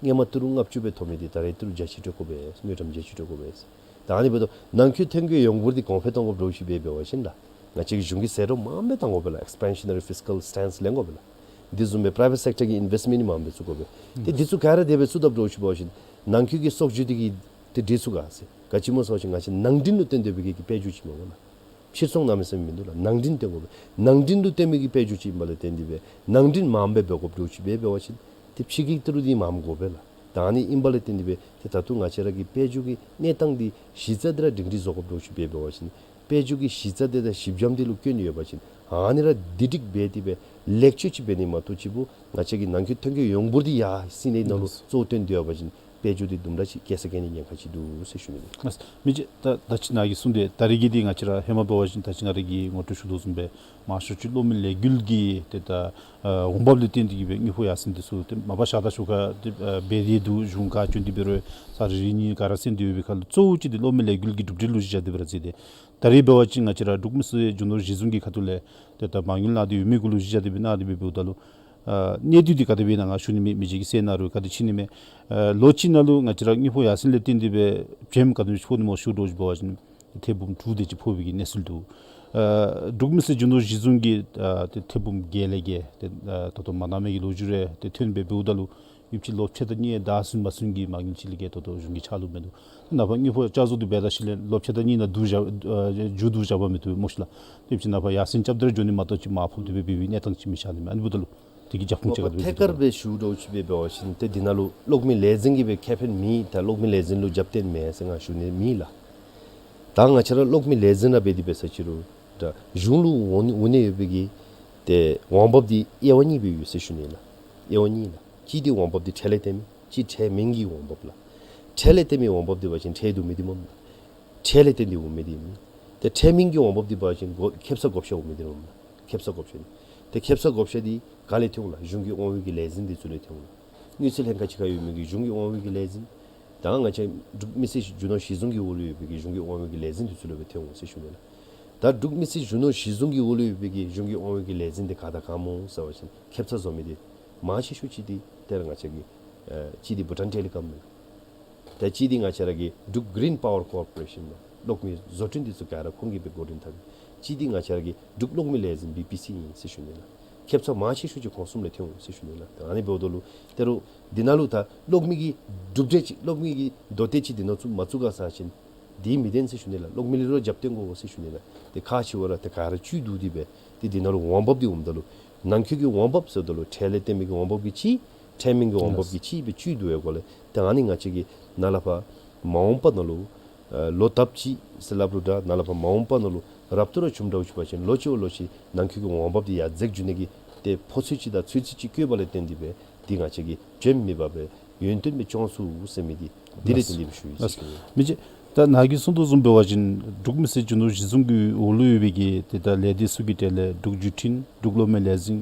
སྔོན་མ་ཏི་རུ་ལྔ་བཅུ་སྦེ་ཐོབ་མི་འདི་ད་རེས་ཏི་རུ་བརྒྱད་ཅུ་སྤྲོད་དགོ་པས། དངུལ་ཀྲམ་བརྒྱད་ཅུ་སྤྲོད་དགོ་པས། ད་ཨ་ནི་འབདཝ་ད་ནང་འཁོད་ཐོན་སྐྱེད་ཡོངས་འབོར་འདི་གོང་འཕེལ་གཏང་དགོཔ་འདྲཝ་ཅིག་འབད་འབད་བ་ཅིན་ལགས། ང་བཅས་ཀྱིས་གཞུང་གི་ཟད་འགྲོ་མངམ་སྦེ་གཏང་དགོ་པས་ལགས། ཨེགསི་པེན་ཤ་ན་རི་ཕིསི་ཀཱལ་སི་ཊེནསི་ལེན་དགོ་པས་ལགས། འདི་བཟུམ་སྦེ་པི་རའི་ཝེཊ་སེག་ཊར་གྱི་ཨིན་ཝེསཊ་མེནཊ་མངམ་སྦེ་བཙུགས་དགོ་པས། ཏེ་འདི་ཚུ་ག་ར་དེ་སྦེ་བཙུགས་དཔ་འདྲཝ་ཅིག་འབད་བ་ཅིན་ནང་འཁོད་ཀྱི་སྲོག་རྒྱུ་འདི་གིས་ཏེ་འདི་ཚུ་ག་ཟེར། ག་ཅི་སྨོ་ཟེར་བ་ཅིན་ང་བཅས་ནང་འདྲེན་ལུ་བརྟེན་ཏེ་སྦེ་གི་དཔལ་འབྱོར་ཅིག་མས་གོ་ལགས། ཕྱིར་ཚོང་གནམ་མེད་ས་མེད་མིན་འདུག་ལགས། ནང་འདྲེན་བརྟེན་དགོ་པས། ནང་འདྲེན་ལུ་བརྟེན་མི་གི་དཔལ་འབྱོར་ཅིག་ཨིན་པ་ལས་བརྟེན་ཏེ་སྦེ་ནང་འདྲེན་མངམ་སྦེ་འབད་དགོཔ་འདྲཝ་ཅིག་འབད་འབད་བ་ཅིན་ཏེ་ཕྱི་གི་ཏི་རུ་འདི་མངམ་དགོ་པས་ལགས། ད་ཨ་ནི་ཨིན་པ་ལས་བརྟེན་ཏེ་སྦེ་ཏེ་ད་ལྟོ་ང་བཅས་ར་གི་དཔལ་འབྱོར་གྱི་གནས་སྟངས་འདི་གཞི་རྩ་འདི་ར་སྒྲིང་སྒྲི་བཟོ་དགོཔ་འདྲཝ་ཅིག་འབད་འབད་བ་ཅིན་དཔལ་འབྱོར་གྱི་གཞི་རྩ་འདི་དང་གཞི་འགྱམ་འདི་ལུ་སྐྱོན་ཡོད་པ་ཅིན་ཨ་ནི་ར་བསྡུ་སྒྲིག་འབད་དེ་སྦེ་ལེགས་བཅོས་ཅིག་འབད་ནི་མ་གཏོགས་ཅིག་པོ་ང་བཅས་ཀྱི་ནང་འཁོད་ཐོན་སྐྱེད་ཡོངས་འབོར་འདི་ཡར་སེང་ནི་ནང་ལུ་གཙོ་བོ་བཏོན་ཏེ་ཡོད་པ་ཅིན་དཔལ་འབྱོར་འདི་དུམ་གྲ་ཅིག་སྐྱེད་ཚལ་སྐྱེ་ནིའི་ཉེན་ཁ་ཅིག་འདུག་ཟེར་ཞུ་ནི། ལགས། མི་རྗེ་ད་ད་ཅི་ནཱ་གིས་གསུངས་ཏེ་ད་རེས་ཀྱི་འདི་ང་བཅས་ར་ཧེ་མ་འབད་བ་ཅིན་ད་ཅི་ང་ར་གིས་ངོ་སྤྲོད་ཞུ་དོ་བཟུམ་སྦེ་མང་ཤོས་ཅིག་གློག་མེ་ལས་འགུལ་གྱི་ཏེ་ད་ཨ་འོང་འབབ་ལས་བརྟེན་ཏེ་གིས་སྦེ་དངུལ་ཕོགས་ཡར་སེང་འདི་ཚུ་ཏེ་མ་པ་ཤ་སྟག་ཤུགས་ཁ་ཏེ་ཨ་འབད་དེ་འདུག། གཞུང་ཁ་བསྐྱོན་ཏེ་འབད་རུང་ས་རི་རི་གཉིས་ག་ར་སེང་སྟེ་ཡོད་པའི་ཁར་ལུ་གཙོ་བོ་ཅིག་འདི་གློག་མེ་ལས་འགུལ་གྱི་གྲུབ་འབྲས་ལུ་གཞི་བཞག་སྟེ་སྦེ་ར་བརྩི་སྟེ། ད་རེས་འབད་བ་ཅིན་ང་བཅས་ར་འབྲུག་མི་སེར་རྒྱུ་ནོར་གཞི་བཟུང་གི་ཁ་ཐུག་ལས་ཏེ་ད་མ་དངུལ་གནང་སྟེ་ཡོད་མི་གུ་ལུ་གཞི་བཞག་སྟེ་སྦེ་གནང་སྟེ་སྦེ་འབདཝ་ད་ལུ་ཨ་གནས་སྡུད་འདི་ག་དེ་སྦེ་ཨིན་ན་ང་ཞུ་ནི་མེད། མི་རྗེ་གིས་གསལ་གནང་རུང་ག་དེ་ཅིག་ཨིན་ནི་མས། ཨ་ལོ་གཅིག་ནང་ལུ་ང་བཅས་ར་དངུལ་ཕོགས་ཡར་སེང་ལས་བརྟེན་ཏེ་སྦེ་བྱེམ་ག་དེམ་ཅིག་ཕོག་ནི་སྨོ་ཞུ་དོ་ཅིག་འབད་བ་ཅིན་ཐེར་འབུམ་དྲུག་དེ་ཅིག་ཕོག་པའི་གི་གནས་ཚུལ་འདུག། ཨ་འབྲུག་མི་སེར་རྒྱུ་ནོར་གཞི་བཟུང་གིས་ཨ་ཏེ་ཐེར་འབུམ་བརྒྱད་ལས་བརྒལ་ཏེ་ཨ་ད་ལྟོ་མ་གནང་མི་གི་ལོ་རྒྱུས་རེ་ཏེ་ཐོན་སྦེ་འབདཝ་ད་ལུ་ཡུདཔ་ཅིག་ལོ་ཕྱེད་དང་གཉིས་ད་ཚུན་མ་ཚུན་གྱི་མ་དངུལ་ཅིག་ལས་བརྒལ་ཏེ་ད་ལྟོ་གཞུང་གི་ཕྱག་ལུ་མིན་འདུག། ནངས་པ་དངུལ་ཕོགས་བསྐྱར་བཟོ་འདི་འབད་ད་ཞིནམ་ལས་ལོ་ཕྱེད་དང་གཉིས་ནང་བསྡུ་བཞག་ཨ་མཇུག་བསྡུ་བཞག་པ་མི་བཏུབ་སྨོ་ཤིག་ལགས། ཏེ་ཡུདཔ་ཅིག་ནངས་པ་ཡར་སེང་རྐྱབ་སྟེ་ར་འགྱོ་ནི་མ་གཏོགས་ཅིག་མར་ཕབ་སྟེ་སྦེ་འབད་བའི་གནས་སྟངས་ཅིག་མི་ཤར་ནི་མས། ཨ་ནི་འབདཝ་ད་ལུ་དེ་གི་རྒྱབ་ཁུངས་ཅིག་ག་དེ་སྦེ་ཐད་ཀར་སྦེ་ཞུ་དོ་ཅིག་འབད་བ་ཅིན་ཏེ་འདི་ནང་ལུ་གློག་མེ་ལས་འཛིན་གྱིས་སྦེ་ཁེ་ཕན་མེད། ད་གློག་མེ་ལས་འཛིན་ལུ་རྒྱབ་རྟེན་མེད་ཟེར་ང་ཞུ་ནི་མེད་ལགས། ད་ང་བཅས་ར་གློག་མེ་ལས་འཛིན་ར་འབད་དེ་འབད་ས་ཅིག་རུང་ད་གཞུང་ལུ་འོང་འོང་ནི་ཡོད་པའི་གི་ཏེ་འོང་འབབ་འདི་དབྱེ་བ་གཉིས་སྦེ་ཡོད་ཟེར་ཞུ་ནི་ལགས། དབྱེ་བ་གཉིས་ལགས། གཅིག་འདི་འོང་འབབ་འདི་ཁྲལ་ལས་བརྟེན་མི་གཅིག་ཁྲལ་མེན་གྱི་འོང་འབབ་ལགས། ཁྲལ་ལས་བརྟེན་མི་འོང་འབབ་འདི་འབད་བ་ཅིན་ཁྲལ་བསྡུ་མི་འདི་སྨོ་ལགས། ཁྲལ་ལས་བརྟེན་ཏེ་འོང་མི་འདི་ཨིན། ཏེ་ཁྲལ་མེན་གྱི་འོང་འབབ་འདི་འབད་བ་ཅིན་གོ་ཁེབ་ས་བགོ་བཤའ་འོང་མི་འདི་སྨོ་ལགས། ཁེབ་ས་བགོ་བཤའ་ཨིན། ཏེ་ཁེབ་ས་བགོ་བཤའ་འདི་ག་ལས་ཐོན་འོང་ལགས། གཞུང་གི་དབང་འོག་གི་ལས་འཛིན་འདི་ཚུ་ལས་ཐོན་འོང་ལགས། དངུལ་རྩིས་ལྷན་ཁག་གཅིག་ཁར་ཡོད་མི་གི་གཞུང་གི་དབང་འོག་གི་ལས་འཛིན། ད་ང་བཅས་འབྲུག་མི་སེར་རྒྱུ་ནོར་གཞི་བཟུང་གི་འོག་ལུ་ཡོད་པའི་གི་གཞུང་གི་དབང་འོག་གི་ལས་འཛིན་འདི་ཚུ་ལུ་སྦེ་ཐོན་འོང་ཟེར་ཞུ་ནི་ལགས། ད་འབྲུག་མི་སེར་རྒྱུ་ནོར་གཞི་བཟུང་གི་འོག་ལུ་ཡོད་པའི་གི་གཞུང་གི་དབང་འོག་གི་ལས་འཛིན་འདི་ག་དང་ག་སྨོ་ཟེར་བ་ཅིན་ཁེབ་ས་བཟོ་མི་འདི་མང་ཆེ་ཤོས་ཅིག་འདི་ཏེ་ར་ང་བཅས་ཀྱི་ཨ་གཅིག་འདི་བྷུ་ཊཱན་ཊེ་ལི་ཀོམ་ཨིན། ད་གཅིག་འདི་ང་བཅས་ར་གི་འབྲུག་གི་རིན་པ་ཝར་ཀོར་པོ་རེ་ཤཱན་ལགས། གློག་མེ་བཟོ་སྐྲུན་འདི་ཚུ་ག་ར་ཁོང་གིས་སྦེ་འགོ་འདྲེན་འཐབ། གཅིག་འདི་ང་བཅས་ར་གི་འབྲུག་གློག་མེ་ལས་འཛིན་བི་པི་སི་ཨིན་ཟེར་ཞུ་ནི་ལགས། ཁེབ་ས་མང་ཆེ་ཤོས་ཅིག་ཁོང་གསུམ་ལས་ཐོན་འོང་ཟེར་ཞུ་ནི་ལགས། ད་ཨ་ནི་འབདཝ་ད་ལུ་ད་རུང་འདི་ནང་ལུ་ད་གློག་མེ་གི་གྲུབ་འབྲས་ཅིག་གློག་མེ་གི་མདོ་སྟོད་ཅིག་འདི་ནང་བཙུགས་མ་བཙུགས་ག་ཟེར་བ་ཅིན་འདི་མི་བདེན་ཟེར་ཞུ་ནི་ལགས། གློག་མེ་ལས་རོགས་རྒྱབ་རྟེན་དགོ་ཟེར་ཞུ་ནི་ལགས། ཏེ་ཁག་ཆེ་བ་ར་ཏེ་ག་ར་བཅུད་བསྡུ་སྟེ་སྦེ་ཏེ་འདི་ནང་ལུ་འོང་འབབ་འདི་འོངམ་ད་ལུ་ནང་འཁོད་ཀྱི་འོང་འབབ་ཟེརཝ་ད་ལུ་ཁྲལ་ལས་བརྟེན་མི་གི་འོང་འབབ་ཀྱི་གཅིག་ཁྲལ་མེན་གྱི་འོང་འབབ་ཀྱི་གཅིག་སྦེ་བཅུད་བསྡུ་བའི་སྒོ་ལས་ཏེ་ཨ་ནི་ང་བཅས་ཀྱིས་ནཱ་ལས་ཕར་མ་འོངས་པ་ནང་ལུ་ཨ་ལོ་ལྟབ་ཅིག་ཟེར་སླབ་རུང་འདྲ་ནཱ་ལས་ཕར་མ་འོངས་པ་ནང་ལུ་རབ་ཏུ་ར་བྱུངམ་འདྲཝ་ཅིག་འབད་བ་ཅིན་ལོ་གཅིག་བ་ལོ་གཅིག་ནང་འཁོད་ཀྱི་འོང་འབབ་འདི་ཡར་འཛེགས་འགྱོ་ནི་གི་ཏེ་ཕོ་ཚོད་ཅིག་དང་ཚོད་རྩིས་ཅིག་བཀོད་པ་ལས་བརྟེན་ཏེ་སྦེ་འདི་ང་བཅས་ཀྱིས་བྱེམ་མེད་པར་སྦེ་ཡུན་བརྟན་སྦེ་སྐྱོང་ཚུགས་ཟེར་མི་འདི་འདི་ལས་བརྟེན་ཏེ་སྦེ་ཞུ་ཡི་ཟེར་ཞུ་ནི། མི་རྗེ་ད་ནཱ་གིས་གསུངས་དོ་བཟུམ་འབད་བ་ཅིན་འབྲུག་མི་སེར་རྒྱུ་ནོར་གཞི་བཟུང་གི་འོག་ལུ་ཡོད་པའི་གི་ཏེ་ད་ལས་སྡེ་ཚུ་གི་གྲས་ལས་འབྲུག་བརྒྱུད་འཕྲིན་འབྲུག་གློག་མེ་ལས་འཛིན་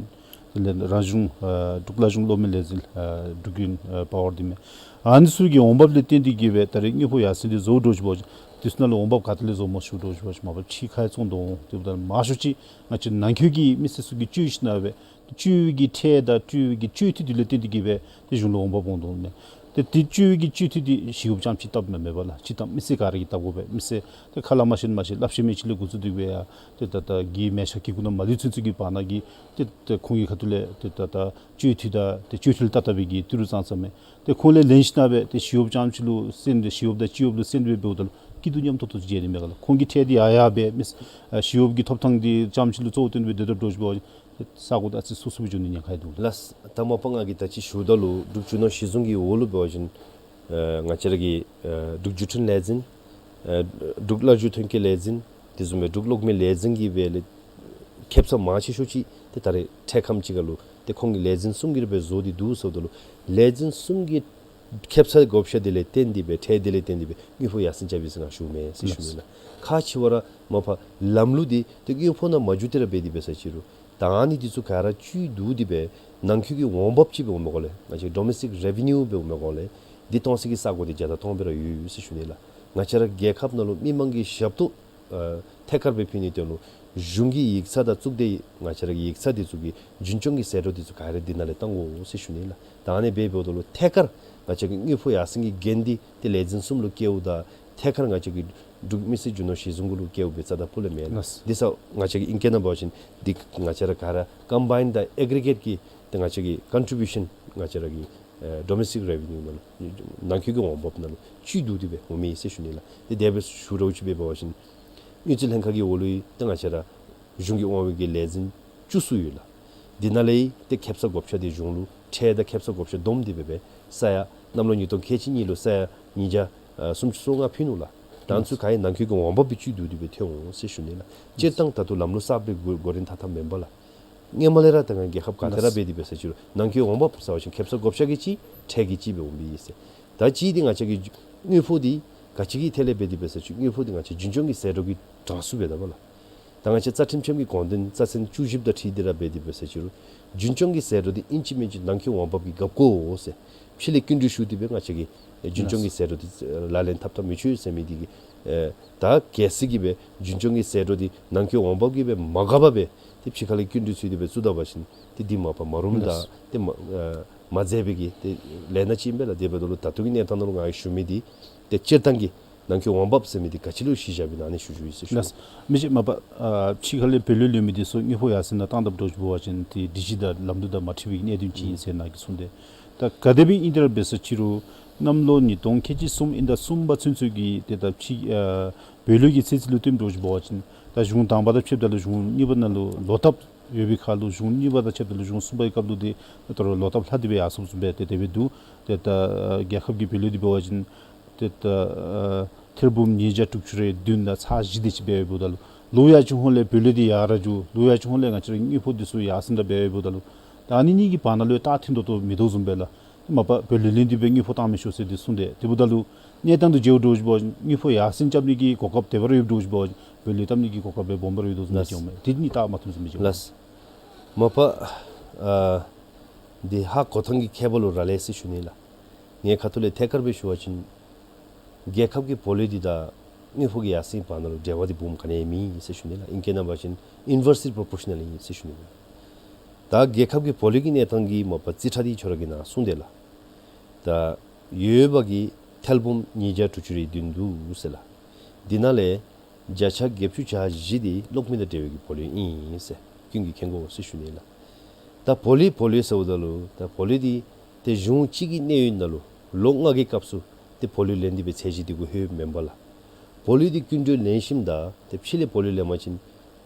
དེ་ལས་རང་གཞུང་ཨ་འབྲུག་རླ་གཞུང་གློག་མེ་ལས་འཛིན་ཨ་འབྲུག་གི་ཨ་པ་ཝར་འདི་མས། ཨ་ནི་ཚུ་གི་འོང་འབབ་ལས་བརྟེན་ཏེ་གིས་སྦེ་ད་རེས་དངུལ་ཕོགས་ཡར་སེང་འདི་བཟོ་འདྲཝ་ཅིག་འབད་བ་ཅིན་ དེ་ཚུ་ནང་ལུ་འོང་འབབ་ག་ཏེ་ལས་བཟོཝ་སྨོ་ཞུ་དོ་ཞུ་བ་ཅིན་མ་པ་ཕྱི་ཁར་བཙོང་དོ་འོང་། དེ་འབདཝ་ད་མང་ཤོས་ཅིག་ང་བཅས་ནང་འཁོད་ཀྱི་མི་སེར་ཚུ་གིས་སྤྱོད་ཞིནམ་སྦེ་སྤྱོད་པའི་གི་ཁྲལ་དང་སྤྱོད་པའི་གི་སྤྱོད་འཐུས་དེ་ལས་བརྟེན་ཏེ་གིས་སྦེ་ཏེ་གཞུང་ལུ་འོང་འབབ་འོང་དོ་མས། ཏེ་དེ་སྤྱོད་པའི་གི་སྤྱོད་འཐུས་དེ་ཞི་གཡོགཔ་རྐྱངམ་ཅིག་བཏབ་མི་མེན་པས་ལགས། སྤྱིར་བཏང་མི་སེར་ག་ར་གིས་བཏབ་དགོ་པས། མི་སེར་ཏེ་ཁ་སླབ་མ་ཤེས་མ་ཤེས་སླབ་ཤེས་མི་ཅིག་ལས་འགོ་བཙུགས་ཏེ་གིས་སྦེ་ཡ་ཏེ་ད་ལྟོ་གི་མལ་ཆ་གི་གུ་ནང་མ་ལུས་ཚུན་ཚོད་ཀྱི་བར་ན་གི་ཏེ་ཏེ་ཁོང་གི་ཁ་ཐུག་ལས་ཏེ་ད་ལྟོ་སྤྱོད་འཐུས་དང་ཏེ་སྤྱོད་འཐུས་ལུ་ཏག་ཏག་སྦེ་གི་ཏི་རུ་ཙང་ཙང་མས། ཏེ་ཁོང་ལས་ལེན་ཞིནམ་སྦེ་ཏེ་ཞི་གཡོགཔ་རྐྱངམ་ཅིག་ལུ་སེང་ཏེ་ཞི་གཡོགཔ་དང་སྤྱི་གཡོགཔ་ལུ་སེང་ཏེ་སྦེ་འབདཝ་ད་ལུ་སྐྱིད་སྡུག་མཉམ་ཏོག་ཏོ་ཅིག་མཇལ་ནི་མས་ག་ལགས། ཁོང་གི་ཁྲལ་འདི་ཡར་ཡར་སྦེ་མི་ཨ་ཞི་གཡོགཔ་གི་ཐོབ་ཐང་འདི་རྐྱངམ་ཅིག་ལུ་གཙོ་བོ་བཏོན་སྦེ་སྡོད་སྡོདཔ་འདྲཝ་ཅིག་འབད་བ་ཅིན་ས་གོ་འདི་ཨ་ཙི་སོ་སོ་སྦེ་འགྱོ་ནི་ཉེན་ཁ་ཡང་འདུག་ལགས། ལགས། ད་མ་པ་ང་གིས་ད་ཅི་ཞུཝ་ད་ལུ་འབྲུག་རྒྱུ་ནོར་གཞི་བཟུང་གི་འོག་ལུ་འབད་བ་ཅིན་ཨ་ང་བཅས་ར་གི་ཨ་འབྲུག་བརྒྱུད་འཕྲིན་ལས་འཛིན་ཨ་འབྲུག་སླར་འབྱོར་ཐོན་སྐྱེད་ལས་འཛིན་དེ་བཟུམ་སྦེ་འབྲུག་གློག་མེ་ལས་འཛིན་གྱི་སྦེ་ལས་ཁེ་སང་མང་ཆེ་ཤོས་ཅིག་ཏེ་ད་རེས་འཕྲལ་ཁམས་ཅིག་ཁར་ལུ་ཏེ་ཁོང་གིས་ལས་འཛིན་གསུམ་གྱི་ར་སྦེ་བཟོ་སྟེ་འདུག་ཟེརཝ་ད་ལུ་ལས་འཛིན་གསུམ་གྱི་ཁེ་སང་བགོ་བཤའ་དེ་ལས་བརྟེན་ཏེ་སྦེ་ཁྲལ་དེ་ལས་བརྟེན་ཏེ་སྦེ་དངུལ་ཕོགས་ཡར་སེང་རྐྱབ་ཡི་ཟེར་ང་ཞུཝ་མས་ཟེར་ཞུ་ནི་ལགས། ཁག་ཆེ་བ་ར་མ་པ་ལམ་ལུགས་འདི་ཏེ་དངུལ་ཕོགས་ནང་མ་འགྱུར་ཏེ་ར་འབད་དེ་འབད་ས་ཅིག་རུང་ད་ཨ་ནི་འདི་ཚུ་ག་ར་བཅུད་བསྡུ་སྟེ་སྦེ་ནང་འཁོད་ཀྱི་འོང་འབབ་ཅིག་སྦེ་འོང་མི་གོ་ལས་ང་བཅས་ཌོ་མེ་སི་ཊིག་རེ་ཝི་ནིའུ་སྦེ་འོང་མི་གོ་ལས་འདི་གཏོང་སའི་གི་ས་གོ་འདི་རྒྱ་དང་སྟོངམ་སྦེ་ར་ཡོད་ཡོད་ཟེར་ཞུ་ནི་ལགས། ང་བཅས་ར་རྒྱལ་ཁབ་ནང་ལུ་མི་མང་གི་ཞབས་ཏོག་ཨ་ཐད་ཀར་སྦེ་ཕུལ་ནིའི་དོན་ལུ་གཞུང་གི་ཡིག་ཚང་དང་གཙུག་སྡེ་ང་བཅས་ར་གི་ཡིག་ཚང་འདི་ཚུ་གི་རྒྱུན་སྐྱོང་གི་ཟད་འགྲོ་འདི་ཚུ་ག་ར་འདི་ནང་ལས་བཏང་དགོ་ཟེར་ཞུ་ནི་ལགས། ད་ཨ་ནི་སྦེ་འབདཝ་ད་ལུ་ཐད་ཀར་ང་བཅས་ཀྱི་དངུལ་ཕོགས་ཡར་སེང་གི་འགན་འདི་ཏེ་ལས་འཛིན་གསུམ་ལུ་བཀལཝ་ད་ཐད་ཀར་ང་བཅས་ཀྱི་འབྲུག་མི་སེར་རྒྱུ་ནོར་གཞི་བཟུང་གུ་ལུ་བཀལཝ་འབད་རྩ་དང་ཕུ་ལས་མེད་ལགས། ལགས། འདི་ཚུ་ང་བཅས་ཀྱི་ཨིང་སྐད་ནང་འབད་བ་ཅིན་འདི་ང་བཅས་ར་ག་ར་ཀམ་བཱའིནཌ་དང་ཨེག་རི་གེཊ་ཀྱི་ཏེ་ང་བཅས་ཀྱི་ཀོན་ཊི་བིའུ་ཤཱན་ང་བཅས་ར་གི་ཨེ་ཌོ་མེ་སི་ཊིག་རེ་ཝི་ནིའུ་ནང་ལུ་ནང་འཁོད་ཀྱི་འོང་འབབ་ནང་ལུ་བཅུད་བསྡུ་སྟེ་སྦེ་འོང་མི་ཨིན་ཟེར་ཞུ་ནི་ལགས། ཏེ་དེ་སྦེ་ཞུ་རུང་ཅིག་སྦེ་འབད་བ་ཅིན་དངུལ་རྩིས་ལྷན་ཁག་གི་འོག་ལུ་ཡང་ཏེ་ང་བཅས་ར་གཞུང་གི་དབང་འོག་གི་ལས་འཛིན་བཅུ་གསུམ་ཡོད་ལགས། འདི་ནང་ལས་ཏེ་ཁེ་སང་བགོ་བཤའ་འདི་གཞུང་ལུ་ཁྲལ་དང་ཁེ་སང་བགོ་བཤའ་བསྡོམས་ཏེ་སྦེ་སྦེ་ས་ཡ་གནམ་ལོ་ཉིས་སྟོང་ཁལ་གཅིག་གཉིས་ལུ་ས་ཡ་ཉིས་བརྒྱ་ཨ་སུམ་ཅུ་སོ་ལྔ་ཕུལ་ནུག་ལགས། ད་ཨ་ནི་ཚུ་ག་ཡང་ནང་འཁོད་ཀྱི་འོང་འབབ་སྦེ་བཅུད་བསྡུ་སྟེ་སྦེ་ཐོན་འོང་ཟེར་ཞུ་ནི་ལགས། སྤྱིར་བཏང་ད་ལྟོ་ལམ་ལུགས་གསརཔ་སྦེ་འགོ་འགོ་འདྲེན་འཐབ་འཐབ་མེན་པ་ལགས། སྔོན་མ་ལས་ར་ད་ང་རྒྱལ་ཁབ་ག་ཏེ་ར་འབད་དེ་འབད་ས་ཅིག་རུང་ནང་འཁོད་འོང་འབབ་ཟེར་བ་ཅིན་ཁེ་སང་བགོ་བཤའ་གི་གཅིག་ཁྲལ་གྱི་གཅིག་སྦེ་འོང་པས་ཟེར། ད་གཅིག་འདི་ང་བཅས་ཀྱི་དངུལ་ཕོགས་འདི་ག་ཅི་གི་ཐད་ལས་འབད་དེ་འབད་ས་ཅིག་རུང་དངུལ་ཕོགས་འདི་ང་བཅས་རྒྱུན་སྐྱོང་གི་ཟད་འགྲོ་གི་གྲངས་སུ་འབད་དོ་བ་ལགས། ད་ང་བཅས་རྩ་ཁྲིམས་ཆེན་མོ་གི་དགོངས་དོན་རྩ་ཚན་བཅུ་བཞི་དང་འཁྲིལ་ཏེ་ར་འབད་དེ་འབད་ས་ཅིག་རུང་རྒྱུན་སྐྱོང་གི་ཟད་འགྲོ་འདི་ཨིན་ཅི་མིན་ཅི་ནང་འཁོད་འོང་འབབ་ཀྱིས་རྒཔོ་འོང་ཟེར། ཕྱི་ལས་སྐྱིན་འགྲུལ་ཞུ་སྟེ་སྦེ་ང་བཅས་ཀྱིས་རྒྱུན་སྐྱོང་གི་ཟད་འགྲོ་འདི་ལག་ལེན་འཐབ་འཐབ་མི་ཆོག་ཟེར་མི་འདི་གིས་ཨེ་ད་གལ་སྲིད་ཀྱི་སྦེ་རྒྱུན་སྐྱོང་གི་ཟད་འགྲོ་འདི་ནང་འཁོད་འོང་འབབ་ཀྱིས་སྦེ་མ་དགའ་བར་སྦེ་ཏེ་ཕྱི་ཁ་ལས་སྐྱིན་འགྲུལ་ཞུ་སྟེ་སྦེ་བཙུགས་ད་པ་ཅིན་ཏེ་འདི་མ་པ་མ་རུངམ་དང་ཏེ་མ་ཨེ་མ་མཛེས་པའི་གི་ཏེ་ལས་སྣ་ཅིག་ཨིན་པས་ལགས། དེ་འབདཝ་ད་ལུ་ད་ལྟོ་གི་གནས་སྟངས་ནང་ལུ་ང་གིས་ཞུ་མི་འདི་ཏེ་སྤྱིར་བཏང་གི་ནང་འཁོད་འོང་འབབ་ཟེར་མི་འདི་ག་ཅི་ལུ་གཞི་བཞག་སྦེ་ཨ་ནི་ཞུ་ཞུཝ་ཨིན་ཟེར་ཞུ། ལགས། མི་ཅིག་མ་པ་ཨ་ཕྱི་ཁ་ལས་བུ་ལོན་ལེན་མི་འདི་ཚུ་དངུལ་ཕོགས་ཡར་སེང་ནང་བཏང་དཔ་འདྲཝ་ཅིག་འབད་བ་ཅིན་ཏེ་སྒྲིག་གཞི་དང་ལམ་ལུགས་དང་མ་འཁྲིལ་བའི་གནད་དོན་ཅིག་ཨིན་ཟེར་ནཱ་གིས་གསུངས་ཏེ། ད་ག་དེ་སྦེ་ཨིན་ཏེ་ར་འབད་ས་ཅིག་རུང་གནམ་ལོ་ཉིས་སྟོང་ཁལ་གཅིག་གསུམ་ཨིན་ད་གསུམ་པ་ཚུན་ཚོད་ཀྱི་ཏེ་ད་ཕྱི་ཨ་བུ་ལོན་གྱི་ཚད་ཚད་ལུ་བསྟུནམ་འདྲཝ་ཅིག་འབད་བ་ཅིན་ད་གཞུང་དང་པ་དང་ཕྱདཔ་ད་ལུ་གཞུང་གཉིས་པ་ནང་ལུ་ལོག་ལྟབ་ཡོད་པའི་ཁར་ལུ་གཞུང་གཉིས་པ་དང་ཕྱདཔ་ད་ལུ་གཞུང་གསུམ་པའི་སྐབས་ལུ་ཏེ་ད་ལྟོ་ལོག་ལྟབ་ལྷག་སྟེ་སྦེ་ཡར་སོངམ་བཟུམ་སྦེ་ཏེ་དེ་སྦེ་འདུག། ཏེ་ད་ཨ་རྒྱལ་ཁབ་ཀྱི་བུ་ལོན་འདི་འབད་བ་ཅིན་ཏེ་ད་ཨ་ཐེར་འབུམ་ཉིས་བརྒྱ་དྲུག་ཅུ་རེ་བདུན་དང་ཚག་བཞི་དེ་ཅིག་སྦེ་འབདཝ་ད་ལུ་ལོག་ཡར་བྱུང་ཧོང་ལས་བུ་ལོན་འདི་ཡར་ར་འགྱོ། ལོག་ཡར་བྱུང་ཧོང་ལས་ང་བཅས་རའི་དངུལ་ཕོགས་འདི་ཚུ་ཡར་སེང་ར་འབད་འབདཝ་ད་ལུ་ད་ཨ་ནི་གཉིས་ཀྱི་བར་ན་ལུ་ཡང་རྟགས་མཐུན་ཏོག་ཏོ་མིན་འདུག་བཟུམ་སྦེ་ལགས། མ་པ་བུ་ལོན་ལེན་ཏེ་སྦེ་དངུལ་ཕོགས་བཏང་མི་ཆོག་ཟེར་འདི་གསུངས་ཏེ། དེ་འབདཝ་ད་ལུ་གནས་སྟངས་འདི་མཇལཝ་འདྲཝ་ཅིག་དངུལ་ཕོགས་ཡར་སེང་རྐྱབ་ནི་གི་གོ་སྐབས་དེ་སྦེ་ར་ཡོདཔ་འདྲཝ་ཅིག་འབད་བ་ཅིན་བུ་ལོན་བཏབ་ནི་གི་གོ་སྐབས་སྦོམ་སྦེ་ར་ཡོད་དོ་བཟུམ་ཅིག་འོང་མས། དེ་གཉིས་རྟགས་མ་མཐུནམ་བཟུམ་ཅིག་འོང་མས། ལགས། མ་པ་ཨ་འདི་ཧ་གོ་ཐངས་ཀྱི་ཁྱད་པར་ལུ་རག་ལས་ཟེར་ཞུ་ནི་ལགས། ངེའི་ཁ་ཐུག་ལས་ཐད་ཀར་སྦེ་ཞུ་བ་ཅིན་རྒྱལ་ཁབ་ཀྱི་བུ་ལོན་འདི་དང་དངུལ་ཕོགས་ཀྱི་ཡར་སེང་བར་ན་ལུ་འབྲེལ་བ་འདི་སྦོམ་ག་ནི་ཡང་མེད་ཟེར་ཞུ་ནི་ལགས། ཨིང་སྐད་ནང་འབད་བ་ཅིན་inversely proportional ཨིན་ཟེར་ཞུ་ནི་ལགས། ད་རྒྱལ་ཁབ་ཀྱི་བུ་ལོན་གྱི་གནས་སྟངས་ཀྱི་མ་པ་རྩིས་ཁྲ་འདི་ཁྱོད་ར་གིས་ནཱ་གསུངས་ཏེ་ལགས། ད་ཡོད་པ་གི་ཐེར་འབུམ་ཉིས་བརྒྱ་དྲུག་ཅུ་རེ་བདུན་འདུག་ཟེར་ལགས། འདི་ནང་ལས་བརྒྱ་ཆ་བརྒྱད་ཅུ་གྱ་བཞི་འདི་གློག་མེ་དང་འབྲེལ་བའི་གི་བུ་ལོན་ཨིན་ཟེར་ཀུན་གྱིས་མཁྱེན་དགོ་ཟེར་ཞུ་ནི་ལགས། ད་བུ་ལོན་བུ་ལོན་ཟེརཝ་ད་ལུ་ད་བུ་ལོན་འདི་ཏེ་གཞུང་གཅིག་གི་གནས་ཡུན་ནང་ལུ་ལོ་ལྔ་གི་སྐབས་སུ་ཏེ་བུ་ལོན་ལེན་ཏེ་སྦེ་ཚད་གཞི་འདི་གུ་ལྷོདཔ་མེན་པ་ལགས། བུ་ལོན་འདི་སྐྱིན་འགྲུལ་ལེན་ཞིནམ་ད་ཏེ་ཕྱི་ལས་བུ་ལོན་ལེན་པ་ཅིན་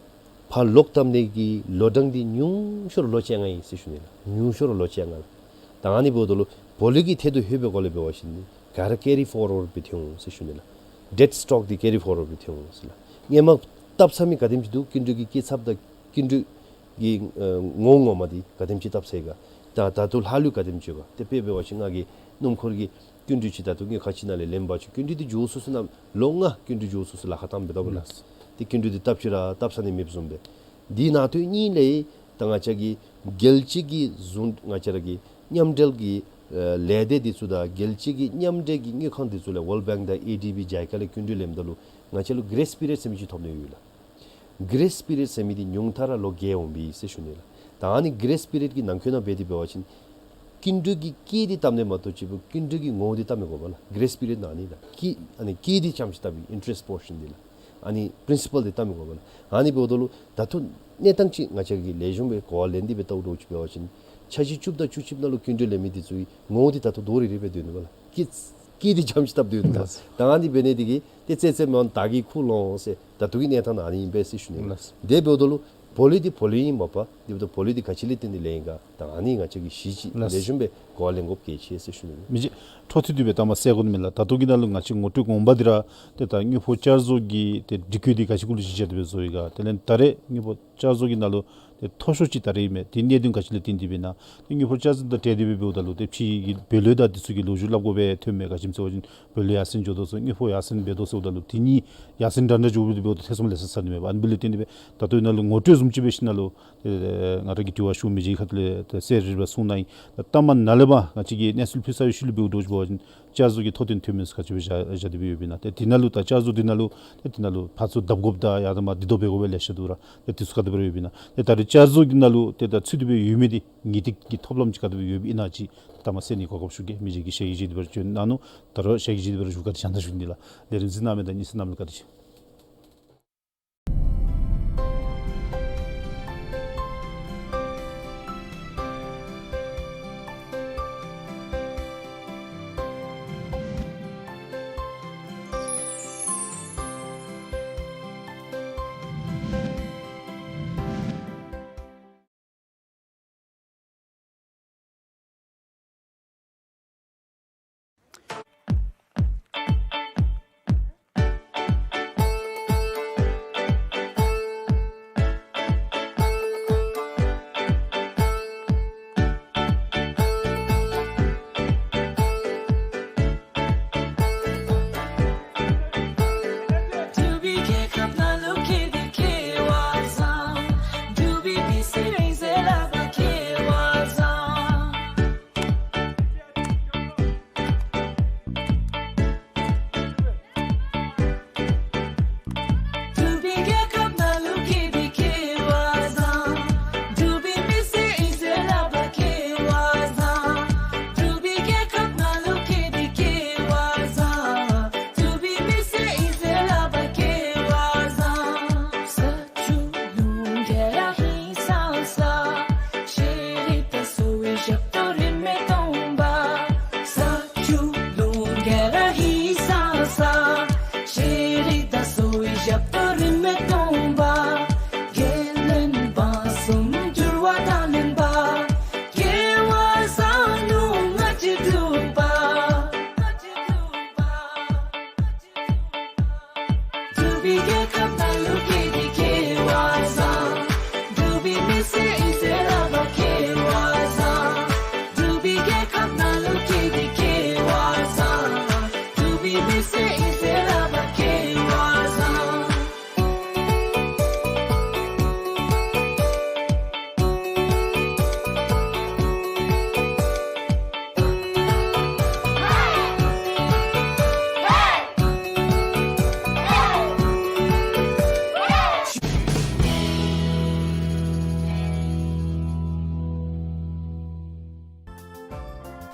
ཕར་ལོག་བཏབ་ནི་གི་ལོ་གྲངས་འདི་ཉུང་ཤོས་ར་ལོ་བཅོ་ལྔ་ཨིན་ཟེར་ཞུ་ནི་ལགས། ཉུང་ཤོས་ར་ལོ་བཅོ་ལྔ་ལགས། ད་ཨ་ནི་འབདཝ་ད་ལུ་བུ་ལོན་གྱི་ཐད་དུ་ལྷོད་པའི་སྒོ་ལས་འབད་བ་ཅིན་ག་ར་carry forward སྦེ་ཐོན་འོང་ཟེར་ཞུ་ནི་ལགས། debt stock འདི་carry forward སྦེ་ཐོན་འོང་ཟེར་ལགས། སྔོན་མ་བཏབ་ཚར་མི་ག་དེམ་ཅིག་འདུག། སྐྱིན་འགྲུལ་གྱི་སྐྱེད་ཚབས་དང་སྐྱིན་འགྲུལ་གྱི་ཨ་ངོ་ངོ་མ་འདི་ག་དེམ་ཅིག་བཏབ་ཚར་ཡི་ག། ད་ད་ལྟོ་ལྷག་ལུས་ག་དེམ་ཅིག་ཡོད་ག། ཏེ་དཔེ་འབད་བ་ཅིན་ང་གིས་སྣུམ་འཁོར་གྱི་སྐྱིན་འགྲུལ་ཅིག་ད་ལྟོ་དངུལ་ཁང་ཅིག་ནང་ལས་ལེན་པ་ཅིན་སྐྱིན་འགྲུལ་འདི་འགྱོ་ཚུན་ཚོད་ནང་ལོ་ལྔ་སྐྱིན་འགྲུལ་འགྱོ་ཚུན་ཚོད་ལཱ་ཁག་བཏངམ་མས་ད་པ་ལགས། ལགས། ཏེ་སྐྱིན་འགྲུལ་འདི་བཏབ་ཅི་ར་བཏབ་ཚར་ནི་མེདཔ་བཟུམ་སྦེ། འདི་ནང་དོན་གཉིས་ལས་ད་ང་བཅས་ཀྱི་རྒྱལ་སྤྱི་གི་གཞུང་ང་བཅས་ར་གི་མཉམ་འབྲེལ་གྱི་ ཨ་ལས་སྡེ་འདི་ཚུ་དང་རྒྱལ་སྤྱི་གི་མཉམ་འབྲེལ་གྱི་དངུལ་ཁང་འདི་ཚུ་ལས་ཝཱལཌ་བེངཀ་དང་ཨེ་ཌི་བི་ཇཱི་ཀ་ལས་སྐྱིན་འགྲུལ་ལེནམ་ད་ལུ་ང་བཅས་ལུ་གེ་རེསི་པི་རི་ཡཌ་ཟེར་མི་ཅིག་ཐོབ་ནི་ཡོད་ལགས། གེ་རེསི་པི་རི་ཡཌ་ཟེར་མི་འདི་ཉུང་མཐའ་ར་ལོ་བརྒྱད་འོང་པས་ཟེར་ཞུ་ནི་ལགས། ད་ཨ་ནི་གེ་རེསི་པི་རི་ཡཌ་ཀྱི་ནང་འཁོད་ནང་འབད་དེ་འབད་བ་ཅིན་སྐྱིན་འགྲུལ་གྱི་སྐྱེད་འདི་བཏབ་ནི་མ་གཏོགས་ཅིག་སྐྱིན་འགྲུལ་གྱི་ངོ་བོ་འདི་བཏབ་མི་དགོ་པས་ལགས། གེ་རེསི་པི་རི་ཡཌ་ནང་ཨ་ནི་ལགས། སྐྱེད་ཨ་ནི་སྐྱེད་འདི་རྐྱངམ་ཅིག་བཏབ་པས། ཨིན་ཊ་རེསི་པོར་ཤཱན་འདི་ལགས། ཨ་ནི་པི་རིན་སི་པཱལ་འདི་བཏབ་མི་དགོ་པས་ལགས། ཨ་ནི་འབདཝ་ད་ལུ་ད་ལྟོ་གནས་སྟངས་ཅིག་ང་བཅས་ཀྱིས་ལེགས་ཤོམ་སྦེ་གོ་བ་ལེན་ཏེ་སྦེ་བལྟཝ་འདྲཝ་ཅིག་འབད་བ་ཅིན་འཆར་གཞི་བཅུ་དང་བཅུ་གཅིག་ནང་ལུ་སྐྱིན་འགྲུལ་ལེན་མི་འདི་ཚུ་གི་ངོ་བོ་འདི་ད་ལྟོ་རྡོག་རིལ་རི་སྦེ་སྡོད་ནུག་པ་ལགས། སྐྱེད་སྐྱེད་འདི་རྐྱངམ་ཅིག་བཏབ་སྡོད་ནུག་པ་ལགས། ད་ཨ་ནི་འབད་ནི་འདི་གིས་ཏེ་ཙེ་ཙེ་མོ་ད་གི་ཁུ་ལོང་ཟེར་ད་ལྟོ་གི་གནས་སྟངས་ཨ་ནི་ཨིན་པས་ཟེར་ཞུ་ནི་ལགས། དེ་འབདཝ་ད་ལུ་བོ་ལི་འདི་བོ་ལི་ཨིན་མས་པ། དེ་འབདཝ་ད་བོ་ལི་འདི་ག་ཅི་ལས་བརྟེན་ཏེ་ལེན་ག་ད་ཨ་ནི་ང་བཅས་ཀྱིས་ཞིབ་ཅིག་ལགས། ལེགས་ཤོམ་སྦེ་གོ་བ་ལེན་དགོཔ་གལ་ཆེ་ཟེར་ཞུ་ནི་ལགས། མི་རྗེ་འཕྲོ་མཐུད་དེ་སྦེ་ད་མ་གསལ་དགོ་ནི་མས་ལགས། ད་ལྟོ་གི་ནང་ལུ་ང་བཅས་ངོ་སྤྲོད་གོངམ་འདི་ར་ཏེ་ད་དངུལ་ཕོགས་བསྐྱར་བཟོ་གི་ཏེ་སྒྲིག་བཀོད་འདི་ག་ཅི་གུ་ལུ་གཞི་བཞག་སྟེ་སྦེ་བཟོ་ཡི་ག། དེ་ལས་ད་རེས་དངུལ་ཕོགས་བསྐྱར་བཟོ་གི་ནང་ལུ་ཏེ་མཐོ་ཤོས་ཅིག་ད་རེས་ཨིན་མས། དེ་གནད་དོན་ག་ཅི་ལས་བརྟེན་ཏེ་སྦེ་ན། ཏེ་དངུལ་ཕོགས་བསྐྱར་བཟོ་དང་འབྲེལ་ཏེ་སྦེ་འབདཝ་ད་ལུ་ཏེ་ཕྱི་གི་བུ་ལོན་དང་འདི་ཚུ་གི་ལོ་རྒྱུས་སླབ་དགོ་པས་ཐོནམ་མས། ག་ཅི་སྨོ་ཟེར་བ་ཅིན་བུ་ལོན་ཡར་སེང་འགྱོ་དོ་ཟེར་དངུལ་ཕོགས་ཡར་སེང་འབད་དོ་ཟེརཝ་ད་ལུ་དེ་གཉིས་ཡར་སེང་འདྲན་འདྲ་འགྱོཝ་ལུ་འབདཝ་ད་ཐེ་ཚོམ་ལེ་ཤ་ཟ་ནི་མས་པ། ཨ་ནི་འབདཝ་ལས་བརྟེན་ཏེ་སྦེ་ད་ལྟོ་ནཱ་ལུ་ངོ་སྤྲོད་བཟུམ་ཅིག་འབད་ཞིནམ་ལས་ཏེ་ང་ར་གིས་དྲི་བ་ཞུ་མི་ཅིག་ཁ་ཐུག་ལས་ཏེ་གསལ་རི་རི་སྦེ་གསུངས་གནང་ཡི། ད་ལྟ་མ་ནཱ་ལས་མར་ང་བཅས་ཀྱིས་གནས་ཚུལ་ཕུལ་ཚར་བའི་ཤུལ་ལུ་འབདཝ་འདྲཝ་ཅིག་འབད་བ་ཅིན་བསྐྱར་བཟོ་གི་ཐོ་དོན་ཐོན་མི་ཚུ་ག་ཅི་སྦེ་བཞག་བཞག་སྟེ་སྦེ་ཡོདཔ་ཨིན་ན། ཏེ་དེ་ནང་ལུ་ད་བསྐྱར་བཟོ་དེ་ནང་ལུ་ཏེ་དེ་ནང་ལུ་ཕར་ཚུར་བརྡབ་དགོཔ་དང་ཡར་དང་མར་འདི་དོ་འབད་དགོཔ་ལེ་ཤ་འདུག་ར། ཏེ་དེ་ཚུ་ག་དེ་སྦེ་ཡོདཔ་ཨིན་ན། ཏེ་ད་རེས་བསྐྱར་བཟོ་གི་ནང་ལུ་ཏེ་ད་ཚུད་དེ་སྦེ་ཡོད་མི་འདི་ངེས་ཏིག་གི་ཐོབ་ལམ་ཅིག་ག་དེ་སྦེ་ཡོདཔ་ཨིན་ན་ཅིག་ད་མ་གསལ་ནི་གོ་སྐབས་ཞུ་གེ། མི་རྗེ་གིས་ཞལ་གྱིས་བཞེས་ཏེ་སྦེ་ར་བྱོན་གནང་ནུག། ད་རུང་ཞལ་གྱིས་བཞེས་ཏེ་སྦེ་ར་བཞུགས། བཀའ་དྲིན་ཆེ་ཟེར་ཞུ་ནི་ལགས། ལས་རིམ་གཟིགས་གནང་མི་དང་གཉིས་སུ་གནང་མི་ལུ་བཀའ་དྲིན་ཆེ།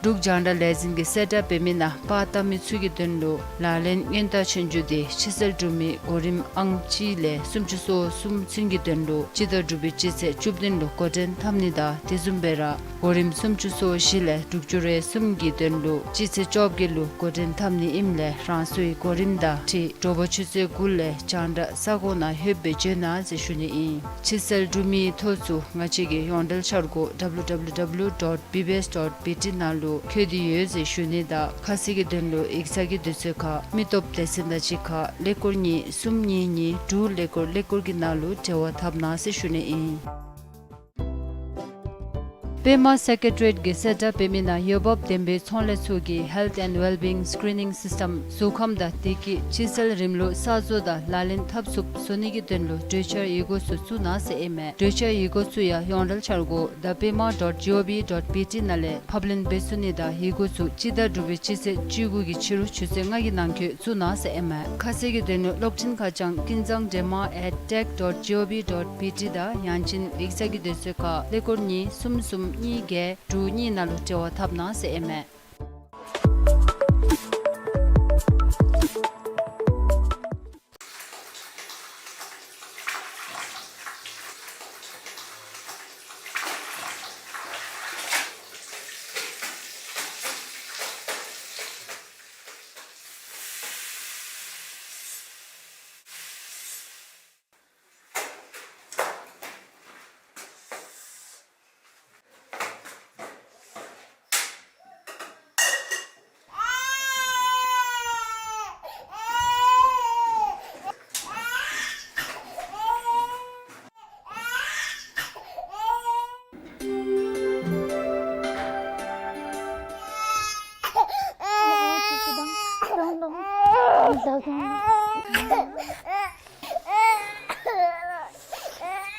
འབྲུག་རྒྱང་བསྒྲགས་ལས་འཛིན་གྱིས་གསལ་བསྒྲགས་འབད་མི་ནང་པར་བཏབ་མི་ཚུ་གི་དོན་ལུ་ལག་ལེན་སྔོན་བརྡ་ཆོས་རྒྱུགས་འདི་ཕྱི་གསལ་འབྲུག་མི་གོ་རིམ་ཨང་གཅིག་ལས་སུམ་ཅུ་སོ་གསུམ་ཚུན་གྱི་དོན་ལུ་སྤྱི་ཟླ་དྲུག་པའི་སྤྱི་ཚེས་བཅུ་བདུན་ལུ་འགོ་འདྲེན་འཐབ་ནི་དང་དེ་བཟུམ་སྦེ་ར་གོ་རིམ་སུམ་ཅུ་སོ་བཞི་ལས་དྲུག་ཅུ་རེ་གསུམ་གྱི་དོན་ལུ་སྤྱི་ཚེས་བཅོ་བརྒྱད་ལུ་འགོ་འདྲེན་འཐབ་ནི་ཨིནམ་ལས་རང་སོའི་གོ་རིམ་དང་འཁྲིལ་དྲོ་པ་ཆུ་ཚོད་དགུ་ལས་རྒྱང་བསྒྲགས་ས་གོ་ནང་ལྷོདཔ་སྦེ་བྱོན་གནང་ཟེར་ཞུ་ནི་ཨིན། ཕྱི་གསལ་འབྲུག་མིའི་ཐོ་ཚུ་ང་བཅས་ཀྱི་ཡོངས་འབྲེལ་འཆར་སྒོ་W W W dot B B S dot B T ནང་ལུ་བཀོད་དེ་ཡོད་ཟེར་ཞུ་ནི་དང་ཁ་གསལ་གྱི་དོན་ལུ་ཡིག་ཚང་གི་དུས་ཚོད་ཁར་མི་སྟོབས་སྡེ་ཚན་དང་གཅིག་ཁར་ཀླད་ཀོར་གཉིས་གསུམ་གཉིས་གཉིས་དྲུག་ཀླད་ཀོར་ཀླད་ཀོར་གྱི་ནང་ལུ་འབྲེལ་བ་འཐབ་གནང་ཟེར་ཞུ་ནི་ཨིན། པདྨ་སེ་ཀེ་རེ་ཊི་ཡེཊ་ཀྱི་གསལ་བསྒྲགས་འབད་མི་ནང་འོས་འབབ་ལྡན་པའི་ཚོང་ལས་ཚུ་གིས་Health and Wellbeing Screening System གཟུགས་ཁམས་དང་བདེ་སྐྱིད་ཕྱི་སེལ་རིམ་ལུགས་གསར་བཟོ་དང་ལག་ལེན་འཐབ་ཚུགསཔ་བཟོ་ནི་གི་དོན་ལུ་གྲོས་འཆར་ཡི་གུ་ཚུ་བཙུགས་གནང་ཟེར་ཨིན་མས། གྲོས་འཆར་ཡི་གུ་ཚུ་ཡང་ཡོངས་འབྲེལ་འཆར་སྒོ་ད་པདྨ་dot gov dot bt ནང་ལས་ཕབ་ལེན་འབད་ཚུགས་ནི་དང་ཡི་གུ་ཚུ་སྤྱི་ཟླ་དྲུག་པའི་སྤྱི་ཚེས་བཅུ་དགུ་གི་ཕྱི་རུ་ཆུ་ཚོད་ལྔ་གི་ནང་འཁོད་བཙུགས་གནང་ཟེར་ཨིན་མས། ཁ་གསལ་གྱི་དོན་ལུ་གློག་འཕྲིན་ཁ་བྱང་ཀུན་བཟང་འདྲེས་མ་at tech dot gov dot bt དང་ཡང་ཅིན་ཡིག་ཚང་གི་དུས་ཚོད་ཁར་ཀླད་ཀོར་གཉིས་གསུམ་གསུམ་གཉིས་བརྒྱད་དྲུག་གཉིས་ནང་ལུ་འབྲེལ་བ་འཐབ་གནང་ཟེར་ཨིན་མས།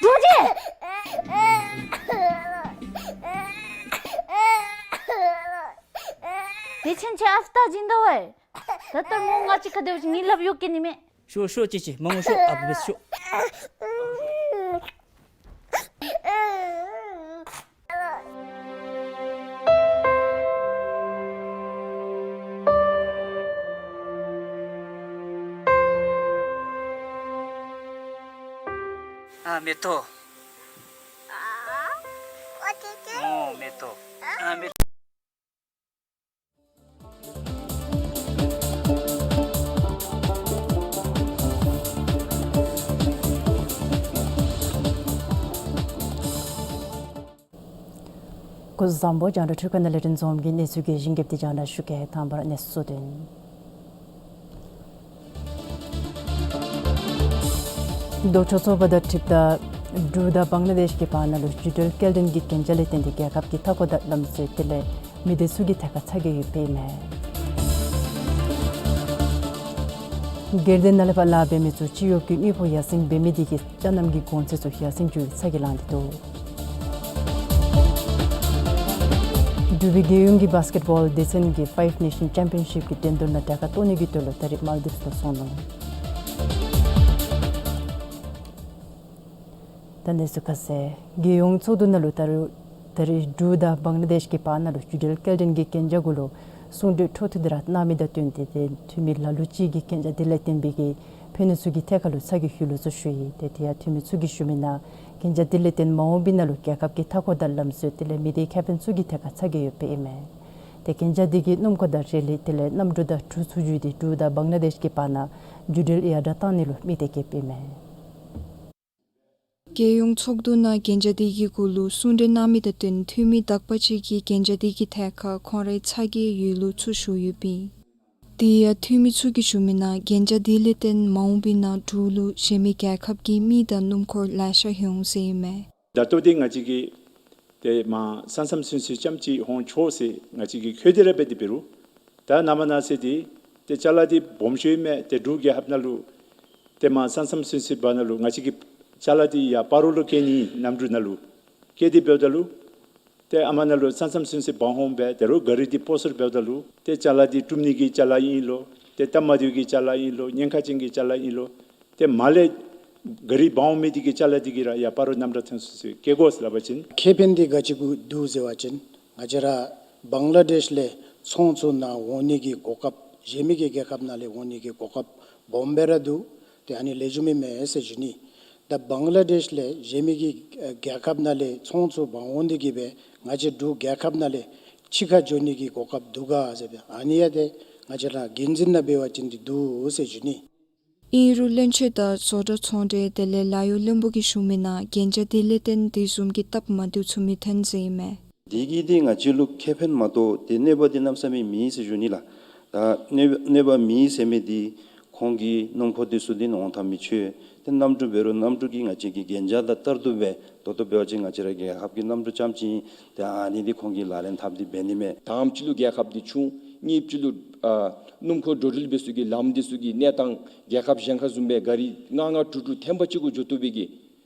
འགྲོ་རྗེ། དེ་ཕྱིན་ཆད་ཨ་ཙི་ད་སྦྱིན་ད་བས། ད་ལྟོ་མོ་ང་བཅས་ཁ་བདེཝ་ཅིག་ངེའི་ལགཔ་གཡུག་གེ་ནི་མས། ཤོག་ཤོག་ཅིག་ཅིག་མ་ངུ་ཤོག། ཨ་བུ་བས་ཤོག། ཨ་མེ་ཏོག། ཨོ་མེ་ཏོག། ཨ་མེ་ཏོག། སྐུ་གཟུགས་བཟང་པོ། རྒྱང་བསྒྲགས་འཕྲུལ་ཁང་ནང་ལས་རིན་འཛོམས་ཀྱིས་གནས་ཚུལ་གྱི་ཞིབ་རྒྱས་དེ་རྒྱང་བསྒྲགས་ཞུ་གེ། དང་པ་ར་གནས་ཚུལ་དོན། ལྡོག་ཕྱོགས་ཚོགས་པ་དང་འཁྲིལཝ་ད་འབྲུག་དང་བང་ལ་དེཤ་གི་བར་ན་ལུ་འགྲུལ་སྐྱེལ་འདྲེན་གྱི་གན་རྒྱ་ལས་བརྟེན་ཏེ་རྒྱལ་ཁབ་ཀྱི་མཐའ་འཁོར་དང་ལམ་སྲོལ་དེ་ལས་མི་སྡེ་ཚུ་གི་ཐད་ཁར་ཚ་གྱང་ཡོདཔ་ཨིན་མས། སྒེར་སྡེ་ནང་ལས་ཕར་ལཱ་འབད་མི་ཚུ་སྤྱི་གཡོག་གི་དངུལ་ཕོགས་ཡར་སེང་འབད་མི་དེ་གིས་ཅ་རྣམ་གྱི་གོང་ཚད་ཚུ་ཡར་སེང་འགྱོ་བའི་ཚ་གྱང་ལང་སྟེ་འདུག། འབྲུག་པའི་རྒྱལ་ཡོངས་ཀྱི་བཱསི་ཀེཊ་བཱོལ་སྡེ་ཚན་གྱི་ཕའིབ་ནེ་ཤཱན་ཅེམ་པི་ཡོན་ཤིཔ་ཀྱི་འགྲན་བསྡུར་ནང་གྲལ་ཁར་གཏོགས་ནི་གི་དོན་ལུ་ད་རིས་མཱལ་དིབསི་ལུ་སོང་ནུག། ད་གནས་ཚུལ་ཁ་གསལ། རྒྱལ་ཡོངས་ཚོགས་འདུ་ནང་ལུ་ད་རུང་ད་རིས་འབྲུག་དང་བང་ལ་དེཤ་གི་བར་ན་ལུ་འགྲུལ་སྐྱེལ་འདྲེན་གྱི་གན་རྒྱ་གུ་ལུ་གསུང་གྲོས་འཕྲོ་མཐུད་དེ་ར་གནང་མི་དང་བསྟུན་ཏེ་ཏེ་འཐུས་མི་ལ་ལུ་ཅིག་གིས་གན་རྒྱ་དེ་ལས་བརྟེན་པའི་གི་ཕན་ནུས་ཚུ་གི་ཐད་ཁར་ལུ་ཚ་གྱང་ཡོད་ལུགས་ཚུ་ཞུ་ཡི། ཏེ་དེ་ཡང་འཐུས་མི་ཚུ་གིས་ཞུ་མི་ནང་གན་རྒྱ་དེ་ལས་བརྟེན་མ་འོངས་པའི་ནང་ལུ་རྒྱལ་ཁབ་ཀྱི་མཐའ་འཁོར་དང་ལམ་སྲོལ་དེ་ལས་མི་སྡེའི་ཁེ་ཕན་ཚུ་གི་ཐད་ཁར་ཚ་གྱང་ཡོདཔ་ཨིན་མས། ཏེ་གན་རྒྱ་དེ་གིས་སྣུམ་འཁོར་དང་རེ་ལི་དེ་ལས་གནམ་གྲུ་དང་གྲུ་ཚུ་བརྒྱུད་དེ་འབྲུག་དང་བང་ལ་དེཤ་གི་བར་ན་འགྲུལ་འཕྲིན་ཡར་དྲག་བཏང་ནི་ལུ་དམིགས་ཏེ་བསྐྱེདཔ་ཨིན་མས། རྒྱལ་ཡོངས་ཚོགས་འདུ་ནང་གན་རྒྱ་དེ་གི་གུ་ལུ་གསུང་གྲོས་གནང་མི་དང་བསྟུན་འཐུས་མི་དག་པ་ཅིག་གིས་གན་རྒྱ་དེ་གི་ཐད་ཁར་ཁོང་རའི་ཚ་གྱང་ཡོད་ལུགས་ཚུ་ཞུ་ཡོདཔ་ཨིན། དེ་ཡང་འཐུས་མི་ཚུ་གིས་ཞུ་མི་ནང་གན་རྒྱ་དེ་ལས་བརྟེན་མ་འོངས་པའི་ནང་འབྲུག་ལུ་གཞན་མི་རྒྱལ་ཁབ་ཀྱི་མི་དང་སྣུམ་འཁོར་ལེ་ཤ་འོང་ཟེར་ཨིན་མས། ད་ལྟོ་འདི་ང་བཅས་ཀྱིས་ཏེ་མར་ས་མཚམས་ཚུན་ཚོད་རྐྱངམ་ཅིག་འོང་ཆོག་ཟེར་ང་བཅས་ཀྱིས་ཁྱོན་བསྡོམས་ར་འབད་དེ་འབད་རུང་ད་ནངས་པ་གནངས་ཚེ་འདི་ཏེ་ཅ་ལ་འདི་སྦོམ་ཤོས་ཨིན་མས། ཏེ་འབྲུག་རྒྱལ་ཁབ་ནང་ལུ་ཏེ་མར་ས་མཚམས་ཚུན་ཚོད་བར་ན་ལུ་ང་བཅས་ཀྱིས་ཅ་ལ་འདི་ཡར་སྤ་རོ་ལུ་བསྐྱལ་ནི་གནམ་གྲུ་ནང་ལུ་བསྐྱལ་ཏེ་འབདཝ་ད་ལུ་ཏེ་ཨ་མ་ནང་ལུ་ས་མཚམས་ཚུན་ཚོད་འབག་འོང་སྦེ་ད་རུང་ག་རི་འདི་སྤོ་སོར་འབདཝ་ད་ལུ་ཏེ་ཅ་ལ་འདི་དཀྲུམ་ནི་གི་ཅ་ལ་ཨིན་ལོ། ཏེ་སྟབས་མ་བདེཝ་གི་ཅ་ལ་ཨིན་ལོ། ཉེན་ཁ་ཅན་གྱི་ཅ་ལ་ཨིན་ལོ། ཏེ་མར་ལས་ག་རི་འབག་འོང་མི་དེ་གིས་ཅ་ལ་དེ་གིས་ར་ཡར་སྤ་རོ་གནམ་གྲུ་ཐོན་ཚུན་ཚོད་བསྐྱལ་དགོ་ཟེར་སླབ་པ་ཅིན། ཁེ་ཕན་དེ་ག་ཅི་གུ་འདུག་ཟེར་བ་ཅིན་ང་བཅས་ར་བང་ལ་དེཤ་ལས་ཚོང་ཚུ་ནང་འོང་ནི་གི་གོ་སྐབས་གཞན་མི་གི་རྒྱལ་ཁབ་ནང་ལས་འོང་ནི་གི་གོ་སྐབས་སྦོམ་སྦེ་ར་འདུག། ཏེ་ཨ་ནི་ལེགས་ཤོམ་ཨིན་མས་ཟེར་ཞུ་ནི། ད་བང་ལ་དེཤ་ལས་གཞན་མི་གི་རྒྱལ་ཁབ་ནང་ལས་ཚོང་ཚུ་འབག་འོང་སྟེ་གི་སྦེ་ང་བཅས་འབྲུག་རྒྱལ་ཁབ་ནང་ལས་ཕྱི་ཁར་འགྱོ་ནི་གི་གོ་སྐབས་འདུག་ག་ཟེར་སྦེ་ཨ་ནི་ཡང་ཏེ་ང་བཅས་ར་འགན་འཛིན་ནང་འབད་བ་ཅིན་འདི་འདུག་ཟེར་ཞུ་ནི། ཨིན་རུང་བློན་ཆེན་དང་བཟོ་གྲྭ་ཚོང་འབྲེལ་དེ་ལས་ལཱ་གཡོག་བློན་པོ་གིས་ཞུ་མི་ནང་གན་རྒྱ་དེ་ལས་བརྟེན་དེ་བཟུམ་གྱི་སྟབས་མ་བདེཝ་ཚུ་མི་ཐོན་ཟེར་ཨིན་མས། དེ་གིས་འདི་ང་བཅས་ལུ་ཁེ་ཕན་མ་གཏོགས་ཏེ་གནོད་པ་འདི་གནམ་མེད་ས་མེད་མེད་ཟེར་ཞུ་ནི་ལགས། ད་གནོད་གནོད་པ་མེད་ཟེར་མི་འདི་ཁོ་ ཁོང་གི་སྣུམ་འཁོར་འདི་ཚུ་འདི་ནང་འོང་ཐབས་མི་ཆོག། ཏེ་གནམ་གྲུ་འབད་རུང་གནམ་གྲུ་གི་ང་བཅས་ཀྱི་གན་རྒྱ་དང་ལྟར་དུ་སྦེ་ད་ལྟོ་འབད་བ་ཅིན་ང་བཅས་ར་རྒྱལ་ཁབ་ཀྱི་གནམ་གྲུ་རྐྱངམ་ཅིག་ཨིན། ཏེ་ཨ་ནི་འདི་ཁོང་གིས་ལག་ལེན་འཐབ་སྟེ་འབད་ནི་མས། དང་པ་ཅིག་ལུ་རྒྱལ་ཁབ་འདི་ཆུང་། གཉིས་པ་ཅིག་ལུ་ཨ་སྣུམ་འཁོར་འགྲོ་འགྲུལ་འབད་ས་གི་ལམ་འདི་ཚུ་གི་གནས་སྟངས་རྒྱལ་ཁབ་གཞན་ཁར་བཟུམ་སྦེ་ག་རི་ལྔ་ལྔ་དྲུག་དྲུག་ཐེངས་པ་ཅིག་གུ་འགྱོ་བཏུབ་པའི་གི་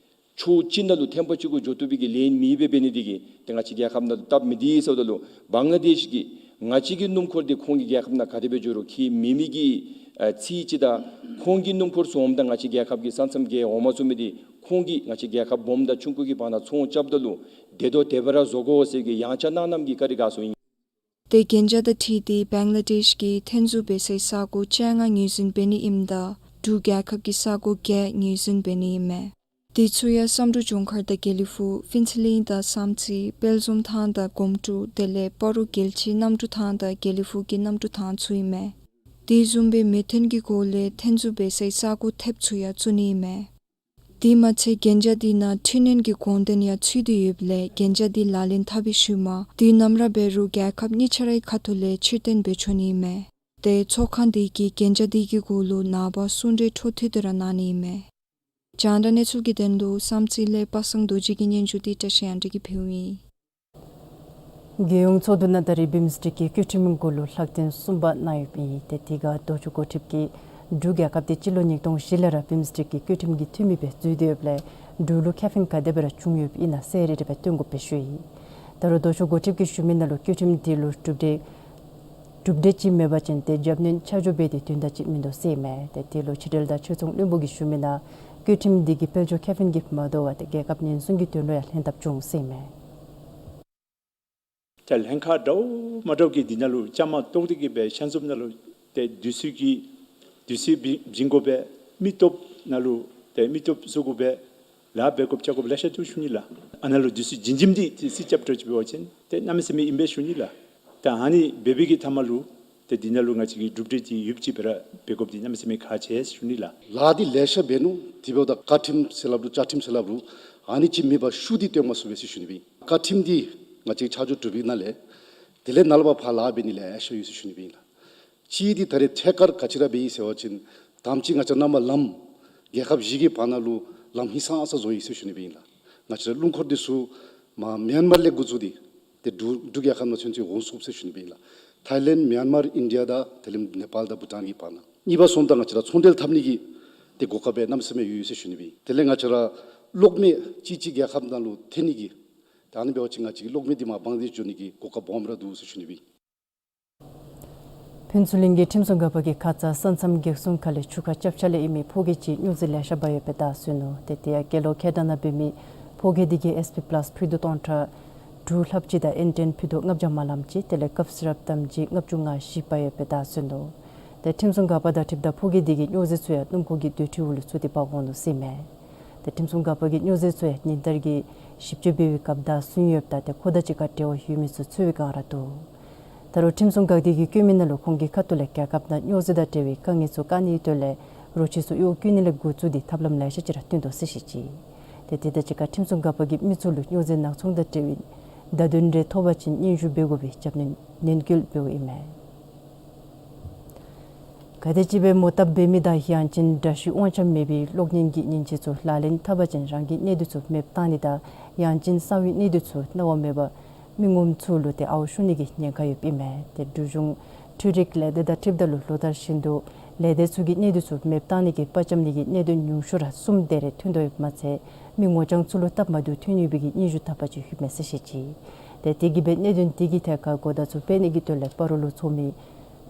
ཕྱོགས་གཅིག་ནང་ལུ་ཐེངས་པ་ཅིག་གུ་འགྱོ་བཏུབ་པའི་གི་ལེན་མེད་པའི་འབད་ནི་འདི་གིས་ཏེ་ང་བཅས་རྒྱལ་ཁབ་ནང་ལུ་སྟབས་མི་བདེ་ཟེརཝ་ད་ལུ་བང་ལ་དེཤ་གིས་ང་བཅས་ཀྱི་སྣུམ་འཁོར་འདི་ཁོང་གི་རྒྱལ་ཁབ་ནང་ག་དེ་སྦེ་འགྱོ་རུང་ཁྱད་མེད་མི་གི་ཨ་ཚིག་ཅིག་དང་ཁོང་གི་སྣུམ་འཁོར་ཚུ་འོངམ་ད་ང་བཅས་རྒྱལ་ཁབ་ཀྱི་ས་མཚམས་བརྒལ་འོང་མ་ཚུགས་མི་འདི་ཁོང་གིས་ང་བཅས་རྒྱལ་ཁབ་སྦོམ་དང་ཆུང་ཀུ་གི་བར་ན་ཚོང་རྐྱབ་ད་ལུ་བདེ་ཏོག་ཏོ་སྦེ་ར་བཟོ་དགོ་ཟེར་གྱི་ཡང་ཆ་གནང་གནངམ་གྱི་བཀའ་དྲིན་དགའ་ཚོར་ཨིན། ཏེ་གན་རྒྱ་དང་འཁྲིལ་ཏེ་བང་ལ་དེཤ་གིས་ཐོན་འཛུགས་འབད་སའི་ས་གོ་བཅོ་ལྔ་ངོས་འཛིན་འབད་ནི་ཨིནམ་ད་འབྲུག་རྒྱལ་ཁབ་ཀྱིས་ས་གོ་བརྒྱད་ངོས་འཛིན་འབད་ནི་ཨིན་མས། དེ་ཚུ་ཡང་བསམ་གྲུབ་ལྗོངས་མཁར་དང་དགེ་ལེགས་ཕུག། ཕུན་ཚོགས་གླིང་དང་བསམ་རྩེ། དཔལ་འཛོམས་ཐང་དང་དགོང་དྲོ། དེ་ལས་སྤ་རོ་རྒྱལ་སྤྱིའི་གནམ་གྲུ་ཐང་དང་དགེ་ལེགས་ཕུག་གི་གནམ་གྲུ་ཐང་ཚུ་ཨིན་མས། དེ་བཟུམ་སྦེ་མེ་ཐོན་གྱི་སྒོ་ལས་ཐོན་འཛུགས་འབད་སའི་ས་གོ་ཐེབས་ཚུ་ཡང་བཙུགས་ནི་ཨིན་མས། དེ་མ་ཚད་གན་རྒྱ་དེ་ནང་འཕྲི་སྣོན་གྱི་དགོངས་དོན་ཡང་ཚུད་དེ་ཡོདཔ་ལས་གན་རྒྱ་དེ་ལག་ལེན་འཐབ་པའི་ཤུལ་མ་དུས་ནམ་ར་འབད་རུང་རྒྱལ་ཁབ་གཉིས་ཆ་རའི་ཁ་ཐུག་ལས་ཕྱིར་འཐེན་འབད་ཆོག་ནི་ཨིན་མས། ཏེ་ཚོགས་ཁང་དེ་གིས་གན་རྒྱ་དེ་གི་གུ་ལུ་ནངས་པ་གསུང་གྲོས་འཕྲོ་མཐུད་དེ་ར་གནང་ནི་ཨིན་མས། རྒྱང་བསྒྲགས་གནས་ཚུལ་གྱི་དོན་ལུ་བསམ་རྩེ་ལས་པ་སངས་རྡོ་རྗེ་གི་སྙན་ཞུ་དེ་བཀྲ་ཤིས་དབང་འདུས་ཀྱིས་ཕུལཝ་ཨིན། རྒྱལ་ཡོངས་ཚོགས་འདུ་ནང་ད་རེས་བིམ་སྒྲིག་གི་བཀོད་ཁྲིམས་གུ་ལུ་ལྷག་དོན་གསུམ་པ་གནང་ཡོདཔ་ཨིན། ཏེ་དེ་ཁར་ལྡོག་ཕྱོགས་འགོ་ཁྲིདཔ་གིས་འབྲུག་རྒྱལ་ཁབ་དེ་སྤྱི་ལོ་ཉིས་སྟོང་བཞི་ལས་ར་བིམ་སྒྲིག་གི་བཀོད་ཁྲིམས་ཀྱི་འཐུས་མི་སྦེ་འཛུལ་ཏེ་ཡོདཔ་ལས་འབྲུག་ལུ་ཁེ་ཕན་ག་དེ་སྦེ་ར་བྱུང་ཡོདཔ་ཨིན་ན་གསལ་རི་རི་སྦེ་སྟོན་དགོཔ་སྦེ་ཞུ་ཡི། ད་རུང་ལྡོག་ཕྱོགས་འགོ་ཁྲིདཔ་གིས་ཞུ་མི་ནང་ལུ་བཀོད་ཁྲིམས་དེ་ལུ་གྲུབ་འབྲས་གྲུབ་འབྲས་ཅིག་མེད་པ་ཅིན་ཏེ་རྒྱབ་སྣོན་ཆ་འཇོག་འབད་དེ་དོན་དག་ཅིག་མིན་འདུག་ཟེར་ཨིན་མས། ཏེ་དེ་ལུ་ཕྱི་འབྲེལ་དང་ཕྱིར་ཚོང་བློན་པོ་གིས་ཞུ་མི་ནང་བཀོད་ཁྲིམས་དེ་གིས་དཔལ་འབྱོར་ཁེ་ཕན་གྱིས་མ་དོ་བར་ཏེ་རྒྱལ་ཁབ་ཉེན་སྲུང་གི་དོན་ལུ་ཡང་ལྷན་ཐབས་བྱུང་ཟེར་ཨིན་མས། ཏེ་ལྷན་ཁག་འདྲཝ་མ་འདྲཝ་གིས་འདི་ནང་ལུ་བཅའ་མར་གཏོགས་ཏེ་གིས་སྦེ་ཤན་ཟུརཔ་ནང་ལུ་ཏེ་དུས་ཚོད་ཀྱི་དུས་ཚོད་བྱིན་དགོ་པས། མི་སྟོབས་ནང་ལུ་ཏེ་མི་སྟོབས་བཟོ་དགོ་པས། ལཱ་འབད་དགོཔ་རྐྱབ་དགོཔ་ལེ་ཤ་འདུག་ཞུ་ནི་ལགས། ཨ་ནཱ་ལུ་དུས་ཚོད་བྱིན་བྱིནམ་འདི་ཏེ་རྩིས་རྐྱབ་དྲགས་ཅིག་འབད་བ་ཅིན་ཏེ་གནམ་མེད་ས་མེད་ཨིན་པས་ཞུ་ནི་ལགས། ད་ཨ་ནི་འབད་བའི་གི་མཐའ་མ་ལུ་ཏེ་འདི་ནང་ལུ་ང་བཅས་ཀྱི་གྲུབ་འབྲས་འདི་ཡོདཔ་ཅིག་སྦེ་ར་འབད་དགོཔ་འདི་གནམ་མེད་ས་མེད་ཁག་ཆེ་ཞུ་ནི་ལགས། ལཱ་འདི་ལེ་ཤ་འབད་ནུག། དེ་འབདཝ་ད་བཀའ་ཁྲིམས་ཟེར་སླབ་རུང་བཅའ་ཁྲིམས་ཟེར་སླབ་རུང་ཨ་ནི་ཅིག་མེད་པར་ཤུགས་འདི་སྟོན་མ་ཚུགས་པས་ཟེར་ཞུ་ནི་སྦེ་ཨིན། བཀའ་ཁྲིམས་འདི་ང་བཅས་ཆ་འཇོག་གྲུབ་པའི་ནང་ལས་དེ་ལས་ནཱ་ལས་ཕར་ཕར་ལཱ་འབད་ནི་ལེ་ཤ་ཡོད་ཟེར་ཞུ་ནི་སྦེ་ཨིན་ལགས། གཅིག་འདི་ད་རེས་ཐད་ཀར་ག་ཅི་ར་འབད་ཡི་ཟེར་བ་ཅིན་དང་པ་ཅིག་ང་བཅས་ར་ནང་མར་ལམ་རྒྱལ་ཁབ་བཞི་གི་བར་ན་ལུ་ལམ་ཧིང་སངས་ས་བཟོ་ཡི་ཟེར་ཞུ་ནི་སྦེ་ཨིན་ལགས། ང་བཅས་ར་རླུང་འཁོར་འདི་ཚུ་མར་མིའན་མར་ལས་འགོ་བཙུགས་ཏེ་ཏེ་འབྲུག་འབྲུག་རྒྱལ་ཁབ་ནང་ཚུན་ཚོད་འོང་ཚུགས་ཟེར་ཞུ་ནི་སྦེ་ཨིན་ལགས། ཐའི་ལེནཌ་མིའན་མར་ཨིན་ཌི་ཡ་དང་དེ་ལས་ནེ་པཱལ་དང་བྷུ་ཊཱན་གྱི་བར་ན། གཉིས་པ་སོངམ་ད་ང་བཅས་ར་ཚོང་འབྲེལ་འཐབ་ནི་གི་ཏེ་གོ་སྐབས་སྦེ་གནམ་མེད་ས་མེད་ཡོད་ཡོད་ཟེར་ཞུ་ནི་སྦེ་ཨིན། དེ་ལས་ང་བཅས་ར་གློག་མེ་གཅིག་གཅིག་རྒྱལ་ཁབ་ནང་ལུ་ཐོན་ནི་གི་ད་ཨ་ནི་འབད་བ་ཅིན་ང་བཅས་ཀྱི་གློག་མེ་འདི་མར་འབངས་འདི་འགྱོ་ནི་གི་གོ་སྐབས་སྦོམ་ར་འདུག་ཟེར་ཞུ་ནི་སྦེ་ཨིན། ཕུན་ཚོགས་གླིང་གི་ཁྲིམས་སྲུང་འགག་པ་གིས་ཁ་ཙ་ས་མཚམས་འགེགས་སྲུང་ཁ་ལས་ཆུ་ཁ་རྐྱབ་ཆ་ལས་ཨིན་མི་ཕོ་སྐྱེས་ཅིག་སྨྱོ་རྫས་ལེ་ཤ་འབག་ཡོདཔ་སྦེ་བདའ་སོ་ནུག། ཏེ་དེ་ཡང་སྐྱེས་ལོ་ཁལ་གྲངས་ནང་འབད་མི་ཕོ་སྐྱེས་དེ་གིས་ཨེས་པི་པ་ལཱསི་ཕུད་དུང་ཊ་དྲུག་ལྷགཔ་ཅིག་དང་ཨེན་ཊེན་ཕུད་དུང་ལྔ་བརྒྱ་མ་ལངམ་ཅིག་དེ་ལས་ཀབ་སི་རཔ་དམ་སྦྱིས་ལྔ་བཅུ་ང་བཞི་འབག་ཡོདཔ་སྦེ་བདའ་སོ་ནུག། ཏེ་ཁྲིམས་སྲུང་འགག་པ་དང་འཁྲིལཝ་ད་ཕོ་སྐྱེས་དེ་གིས་སྨྱོ་རྫས་ཚུ་ཡང་སྣུམ་འཁོར་གྱི་སྡོད་ཁྲི་གུ་ལུ་བཙུགས་ཏེ་འབག་འོང་ནུག་ཟེར་ཨིན་མས། ཏེ་ཁྲིམས་སྲུང་འགག་པ་གིས་སྨྱོ་རྫས་ཚུ་ཡང་ཉིན་ལྟར་གྱི་ཞིབ་དཔྱད་འབད་བའི་སྐབས་བདའ་སོ་ཡོདཔ་ད་ཏེ་ཁོ་དང་གཅིག་ཁར་འབྲེལ་བ་ཡོད་མི་ཚུ་འཚོལ་བའི་བསྒང་ར་འདུག། ད་རུང་ཁྲིམས་སྲུང་འགག་སྡེ་གིས་བཀོད་མི་ནང་ལུ་ཁོང་གི་ཁ་ཐུག་ལས་རྒྱལ་ཁབ་ནང་སྨྱོ་རྫས་དང་འབྲེལ་བའི་དཀའ་ངལ་ཚུ་བཀག་ནིའི་དོན་ལས་རོ་ཁྱི་ཚུ་གཡོག་བཀོལ་ནི་ལས་འགོ་བཙུགས་ཏེ་ཐབས་ལམ་ལེ་ཤ་ཅིག་ར་བཏོན་དོ་ཟེར་བཤད་ཅི། ཏེ་དེ་དང་གཅིག་ཁར་ཁྲིམས་སྲུང་འགག་པ་གིས་མི་ཚུ་ལུ་སྨྱོ་རྫས་ནག་ཚོང་དང་འབྲེལ་བའི་བརྡ་དོན་རེ་ཐོབ་པ་ཅིན་སྙན་ཞུ་འབད་དགོ་པའི་རྒྱབ་སྣོན་ནན་སྐུལ་འབདཝ་ཨིན་མས། ག་དེམ་ཅིག་སྦེ་མོ་བཏབ་འབད་མི་དང་ཡང་ཅིན་འདྲ་བཤུས་དབང་ཆ་མེད་པའི་གློག་བརྙན་གྱི་མཉེན་ཆས་ཚུ་ལག་ལེན་འཐབ་པ་ཅིན་རང་གི་གནས་སྡུད་ཚུ་མེདཔ་བཏང་ནི་དང་ཡང་ཅིན་གསང་བའི་གནས་སྡུད་ཚུ་གནང་བ་མེད་པར་མི་ངོམ་ཚུ་ལུ་ཏེ་ཨརཝ་ཤོར་ནི་གི་ཉེན་ཁ་ཡོདཔ་ཨིན་མས། ཏེ་འབྲུག་གཞུང་འཕྲུལ་རིག་ལས་སྡེ་དང་འཁྲིལཝ་ད་ལུ་ལོ་ལྟར་བཞིན་དུ་ལས་སྡེ་ཚུ་གི་གནས་སྡུད་ཚུ་མེདཔ་བཏང་ནི་གི་པར་འཁྱམ་ནི་གི་གནད་དོན་ཉུང་ཤོས་ར་གསུམ་དེ་རེ་ཐོན་དོ་ཡོདཔ་མ་ཚད་མི་ངོ་རྐྱང་ཚུ་ལུ་སྟབས་མ་བདེཝ་ཐོན་ཡོད་པའི་གི་སྙན་ཞུ་དག་པ་ཅིག་ཡོདཔ་མས་ཟེར་བཤད་ཅི། ཏེ་དེ་གིས་སྦེ་གནད་དོན་དེ་གི་ཐད་ཁར་གོ་བརྡ་ཚུ་སྤེལ་ནི་གི་དོན་ལས་སྤ་རོ་ལུ་འཚོགས་མི་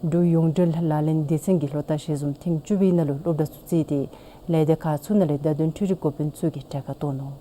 འབྲུག་ཡོངས་འབྲེལ་ལག་ལེན་སྡེ་ཚན་གྱིས་ལོ་ལྟར་ཞལ་འཛོམས་ཐེངས་བཅུ་པའི་ནང་ལུ་སློབ་གྲྭ་ཚུ་བརྩིས་ཏེ་ལས་སྡེ་ཁག་ཚུ་ནང་ལས་བརྡ་དོན་འཕྲུལ་རིག་འགོ་དཔོན་ཚུ་གིས་གྲལ་ཁར་གཏོགས་ནུག།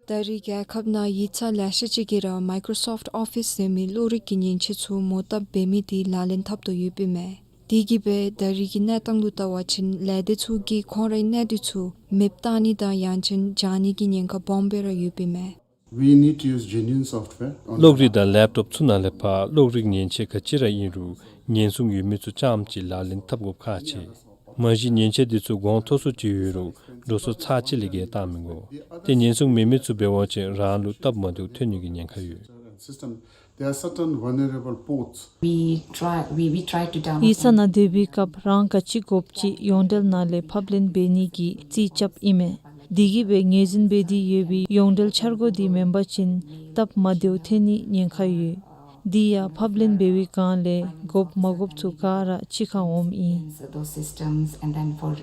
ད་རེས་རྒྱལ་ཁབ་ནང་ཡིག་ཚང་ལེ་ཤ་ཅིག་གིས་ར་མའི་ཀྲོ་སོཕཊ་ཨོ་ཕིས་ཟེར་མི་གློག་རིག་གི་མཉེན་ཆས་ཚུ་མོ་བཏབ་འབད་མི་དེ་ལག་ལེན་འཐབ་དོ་ཡོདཔ་ཨིན་མས། དེ་གིས་སྦེ་ད་རེས་ཀྱི་གནས་སྟངས་ལུ་བལྟ་བ་ཅིན་ལས་སྡེ་ཚུ་གིས་ཁོང་རའི་གནས་སྡུད་ཚུ་མེདཔ་བཏང་ནི་དང་ཡང་ཅིན་བྱང་ནི་གི་ཉེན་ཁ་སྦོམ་སྦེ་ར་ཡོདཔ་ཨིན་མས། We need to use genuine software on the གློག་རིག་དང་ལེབ་ཊོབ་ཚུ་ནང་ལས་ཕར་གློག་རིག་མཉེན་ཆས་ག་ཅི་ར་ཨིན་རུང་ཉེན་སྲུང་ཡོད་མི་ཚུ་རྐྱངམ་གཅིག་ལག་ལེན་འཐབ་དགོཔ་ཁག་ཆེ། མ་གཞི་མཉེན་ཆས་འདི་ཚུ་གོང་མཐོ་སུ་ཅིག་ཡོད་རུང་འགྲོ་སོང་ཚར་གཅིག་ལས་བརྒལ་བཏང་མི་དགོ། ཏེ་ཉེན་སྲུང་མེད་མི་ཚུ་འབད་བ་ཅིན་རང་ལུ་སྟབས་མ་བདེཝ་ཐོན་ནི་གི་ཉེན་ཁ་ཡོད། There are certain vulnerable ports. We try, we, we try to download. ཡིག་ཚང་ནང་སྡོད་པའི་སྐབས་རང་ག་ཅི་དགོཔ་ཅིག་ཡོངས་འབྲེལ་ནང་ལས་ཕབ་ལེན་འབད་ནི་གི་རྩིས་རྐྱབ་ཨིན་མས། དེ་གིས་སྦེ་ངོས་འཛིན་འབད་དེ་ཡོད་པའི་ཡོངས་འབྲེལ་འཆར་སྒོ་དེ་མེན་པ་ཅིན་སྟབས་མ་བདེཝ་ཐོན་ནི་ཉེན་ཁ་ཡོད། དེ་ཡང་ཕབ་ལེན་འབད་བའི་སྒང་ལས་དགོཔ་མ་དགོཔ་ཚུ་ག་ར་གཅིག་ཁར་འོངམ་ཨིན། So those systems, and then for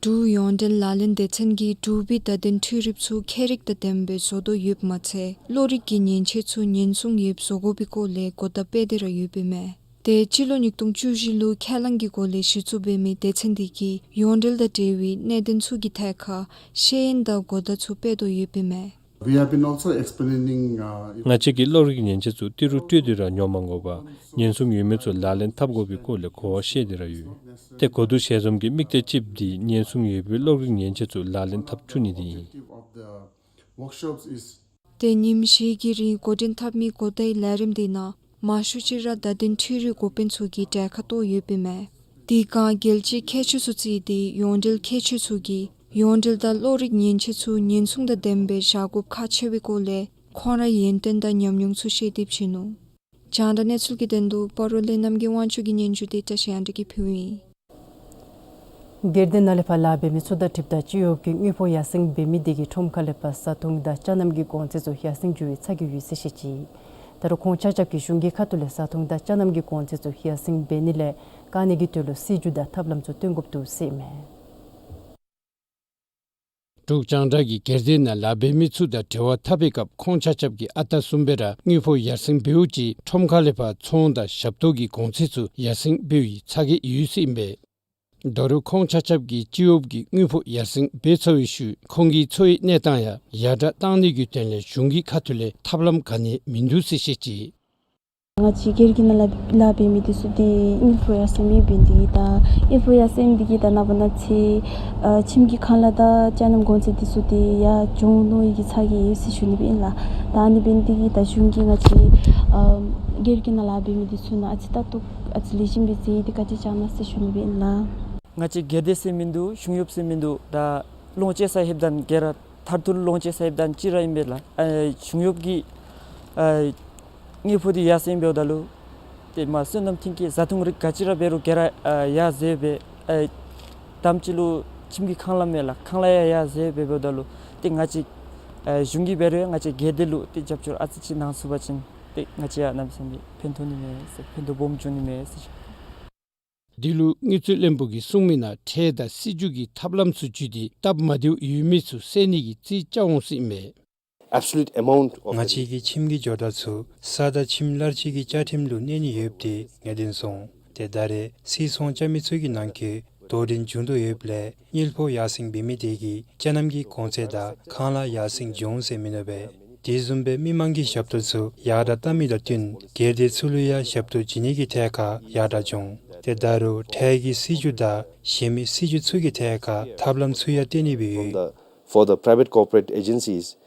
འབྲུག་ཡོངས་འབྲེལ་ལག་ལེན་སྡེ་ཚན་གྱིས་འབྲུག་པའི་བརྡ་དོན་འཕྲུལ་རིག་ཚུ་ཁྱད་རིག་དང་ལྡནམ་སྦེ་བཟོ་དོ་ཡོདཔ་མ་ཚད་གློག་རིག་གི་མཉེན་ཆས་ཚུ་ཉེན་སྲུང་ཡོདཔ་བཟོ་དགོ་པའི་སྐོར་ལས་གོ་བརྡ་སྤེལ་ཏེ་ར་ཡོདཔ་ཨིན་མས། དེ་སྤྱི་ལོ་ཉིས་སྟོང་བཅུ་བཞི་ལུ་ཁས་བླངས་ཀྱི་སྒོ་ལས་གཞི་བཙུགས་འབད་མི་སྡེ་ཚན་དེ་གིས་ཡོངས་འབྲེལ་དང་འབྲེལ་བའི་གནད་དོན་ཚུ་གི་ཐད་ཁར་ཤེས་ཡོན་དང་གོ་བརྡ་ཚུ་སྤེལ་དོ་ཡོདཔ་ཨིན་མས། We have been also explaining, uh, ང་བཅས་ཀྱིས་གློག་རིག་མཉེན་ཆས་ཚུ་ཏི་རུ་སྤྲོད་དེ་ར་ཉོ་མ་དགོ་པར་ཉེན་སྲུང་ཡོད་མི་ཚུ་ལག་ལེན་འཐབ་དགོ་པའི་སྐོར་ལས་གོ་བ་བཤད་དེ་ར་ཡོད། ཏེ་གོ་བསྡུར་ཞལ་འཛོམས་ཀྱི་དམིགས་གཏད་ཅིག་འདི་ཉེན་སྲུང་ཡོད་པའི་གློག་རིག་མཉེན་ཆས་ཚུ་ལག་ལེན་འཐབ་བཅུག་ནི་དེ་ཨིན། Of the workshops is ཏེ་ཉིནམ་བཞི་གི་རིང་འགོ་འདྲེན་འཐབ་མི་གོ་བརྡའི་ལས་རིམ་དེ་ནང་མང་ཤོས་ཅིག་ར་བརྡ་དོན་འཕྲུལ་རིག་འགོ་དཔོན་ཚུ་གིས་གྲལ་ཁར་གཏོགས་ཡོདཔ་ཨིན་མས། དེ་སྒང་རྒྱལ་སྤྱིའི་མཁས་མཆོག་ཚུ་བརྩིས་ཏེ་ཡོངས་འབྲེལ་མཁས་མཆོག་ཚུ་གིས་ཡོངས་འབྲེལ་དང་གློག་རིག་མཉེན་ཆས་ཚུ་ཉེན་སྲུང་དང་ལྡནམ་སྦེ་བཞག་དགོཔ་ཁག་ཆེ་བའི་སྐོར་ལས་ཁོང་རའི་ཡོན་ཏན་དང་ཉམས་མྱོང་ཚུ་བཤད་དེ་བྱིན་ནུག། རྒྱང་བསྒྲགས་གནས་ཚུལ་གྱི་དོན་ལུ་སྤ་རོ་ལས་རྣམ་རྒྱལ་དབང་ཕྱུག་གི་སྙན་ཞུ་དེ་བཀྲ་ཤིས་དབང་འདུས་ཀྱིས་ཕུལཝ་ཨིན། སྒེར་སྡེ་ནང་ལས་ཕར་ལཱ་འབད་མི་ཚུ་དང་འཁྲིལཝ་ད་སྤྱི་གཡོགཔ་གི་དངུལ་ཕོགས་ཡར་སེང་འབད་མི་དེ་གིས་ཁྲོམ་ཁ་ལས་ཕར་བཟའ་འཐུང་དང་ཅ་རྣམ་གྱི་གོང་ཚད་ཚུ་ཡར་སེང་འགྱོ་བའི་ཚ་གྱང་ཡོད་ཟེར་བཤད་ཅི། ད་རུང་ཁོང་ཆ་ཁྱབ་ཀྱིས་གཞུང་གི་ཁ་ཐུག་ལས་བཟའ་འཐུང་དང་ཅ་རྣམ་གྱི་གོང་ཚད་ཚུ་ཡར་སེང་འབད་ནི་ལས་བཀག་ནི་གི་དོན་ལུ་སྲིད་བྱུས་དང་ཐབས་ལམ་ཚུ་སྟོན་དགོཔ་འདུག་ཟེར་ཨིན་མས། འབྲུག་རྒྱང་བསྒྲགས་ཀྱིས་སྒེར་སྡེ་ནང་ལཱ་འབད་མི་ཚུ་དང་འབྲེལ་བ་འཐབ་པའི་སྐབས་ཁོང་ཆ་ཁྱབ་ཀྱིས་ཨ་རྟག་བཟུམ་སྦེ་ར་དངུལ་ཕོགས་ཡར་སེང་འབདཝ་ཅིག་ཁྲོམ་ཁ་ལས་ཕར་ཚོང་དང་ཞབས་ཏོག་གི་གོང་ཚད་ཚུ་ཡར་སེང་འབད་བའི་ཚ་གྱང་ཡོད་ཟེར་ཨིན་པས། ད་རུང་ཁོང་ཆ་ཁྱབ་ཀྱིས་སྤྱི་གཡོགཔ་གི་དངུལ་ཕོགས་ཡར་སེང་འབད་ཚར་བའི་ཤུལ་ཁོང་གི་འཚོ་བའི་གནས་སྟངས་ཡང་ཡར་དྲག་བཏང་ནི་གི་དོན་ལས་གཞུང་གི་ཁ་ཐུག་ལས་ཐབས་ལམ་ག་ནི་ཡང་མིན་འདུག་ཟེར་བཤད་ཅི། ང་བཅས་སྒེར་གྱི་ནང་ལཱ་ལཱ་འབད་མི་འདི་ཚུ་ཏེ་དངུལ་ཕོགས་ཡར་སེང་མེད་འབད་ནི་དེ་གིས་ད་དངུལ་ཕོགས་ཡར་སེང་འདི་གིས་ད་ནངས་པ་གནངས་ཚེ་ཨ་ཁྱིམ་གྱི་ཁང་གླ་དང་ཅ་རྣམ་གོང་ཚད་འདི་ཚུ་ཏེ་ཡར་འགྱོ་འོང་མནོ་ནི་གི་ཚ་གྱང་ཡོད་ཟེར་ཞུ་ནི་སྦེ་ཨིན་ལགས། ད་ཨ་ནི་འབད་ནི་དེ་གིས་ད་གཞུང་གིས་ང་བཅས་ཨ་སྒེར་གྱི་ནང་ལཱ་འབད་མི་འདི་ཚུ་ནང་ཨ་ཙི་ལྟ་རྟོག་ཨ་ཙི་ལེགས་ཤོམ་སྦེ་མཛད་དེ་བཀའ་དྲིན་བསྐྱང་གནང་ཟེར་ཞུ་ནི་སྦེ་ཨིན་ལགས། ང་བཅས་སྒེར་སྡེ་ཟེར་མིན་འདུག། གཞུང་གཡོགཔ་ཟེར་མིན་འདུག། ད་ལོངས་སྤྱོད་ས་ཧེབ་དང་ག་ར་མཐར་ཐུག་ལོངས་སྤྱོད་ས་ཧེབ་དང་གཅིག་ར་ཨིན་པས་ལགས། ཨ་གཞུང་གཡོགཔ་གི་ཨ་དངུལ་ཕོགས་འདི་ཡར་སེང་འབདཝ་ད་ལུ་ཏེ་མ་བསོད་ནམས་མཐིང་གི་བཟའ་འཐུང་རིགས་ག་ཅི་ར་འབད་རུང་ག་ར་ཨ་ཡར་འཛེགས་སྦེ་ཨ་དང་པ་ཅིག་ལུ་ཁྱིམ་གྱི་ཁང་གླ་མས་ལགས། ཁང་གླ་ཡང་ཡར་འཛེགས་སྦེ་འབདཝ་ད་ལུ་ཏེ་ང་བཅས་ཨ་གཞུང་གིས་འབད་རུང་ཡང་ང་བཅས་སྒེར་སྡེ་ལུ་ཏེ་རྒྱབ་སྐྱོར་ཨ་ཙི་ཅིག་གནང་ཚུགས་པ་ཅིན་ཏེ་ང་བཅས་ཡང་གནམ་མེད་ས་མེད་ཕན་ཐོགས་ནི་མས་ཟེར་ཕན་ཐོགས་སྦོམ་འབྱུང་ནི་མས་ཟེར། འདི་ལུ་དངུལ་རྩིས་བློན་པོ་གིས་གསུངས་མི་ནང་ཁྲལ་དང་སྲིད་བྱུས་ཀྱི་ཐབས་ལམ་ཚུ་བརྒྱུད་དེ་སྟབས་མ་བདེཝ་ཡོད་མི་ཚུ་སེལ་ནི་གི་རྩིས་རྐྱབ་འོང་ཟེར་ཨིན་མས། Absolute amount of ང་བཅས་ཀྱི་ཁྱིམ་གྱི་འབྱོར་བདག་ཚུ་ས་དང་ཁྱིམ་གླར་སྤྱོད་ཀྱི་བཅའ་ཁྲིམས་ལུ་གནས་ནི་ཡོདཔ་དེ་ངེས་བདེན་སོང་། ཏེ་ད་རེས་སིལ་ཚོང་རྐྱབ་མི་ཚུ་གི་ནང་འཁོད་དོ་འགྲན་འབྱུང་དོ་ཡོདཔ་ལས་དངུལ་ཕོགས་ཡར་སེང་འབད་མི་དེ་གིས་ཅ་རྣམ་གྱི་གོང་ཚད་དང་ཁང་གླ་ཡར་སེང་འབྱུང་ཟེར་མིན་འདུག་པས། དེ་བཟུམ་སྦེ་མི་མང་གི་ཞབས་ཏོག་ཚུ་ཡར་དྲག་བཏང་མི་དང་བསྟུན་སྒེར་སྡེ་ཚུ་ལུ་ཡང་ཞབས་ཏོག་བྱིན་ནི་གི་ཐད་ཁར་ཡར་དྲག་འབྱུང་། ཏེ་ད་རུང་ཁྲལ་གྱི་སྲིད་བྱུས་དང་གཞན་མི་སྲིད་བྱུས་ཚུ་གི་ཐད་ཁར་ཐབས་ལམ་ཚུ་ཡང་སྟོན་ནི་སྦེ་ཡོད། From the, for the private corporate agencies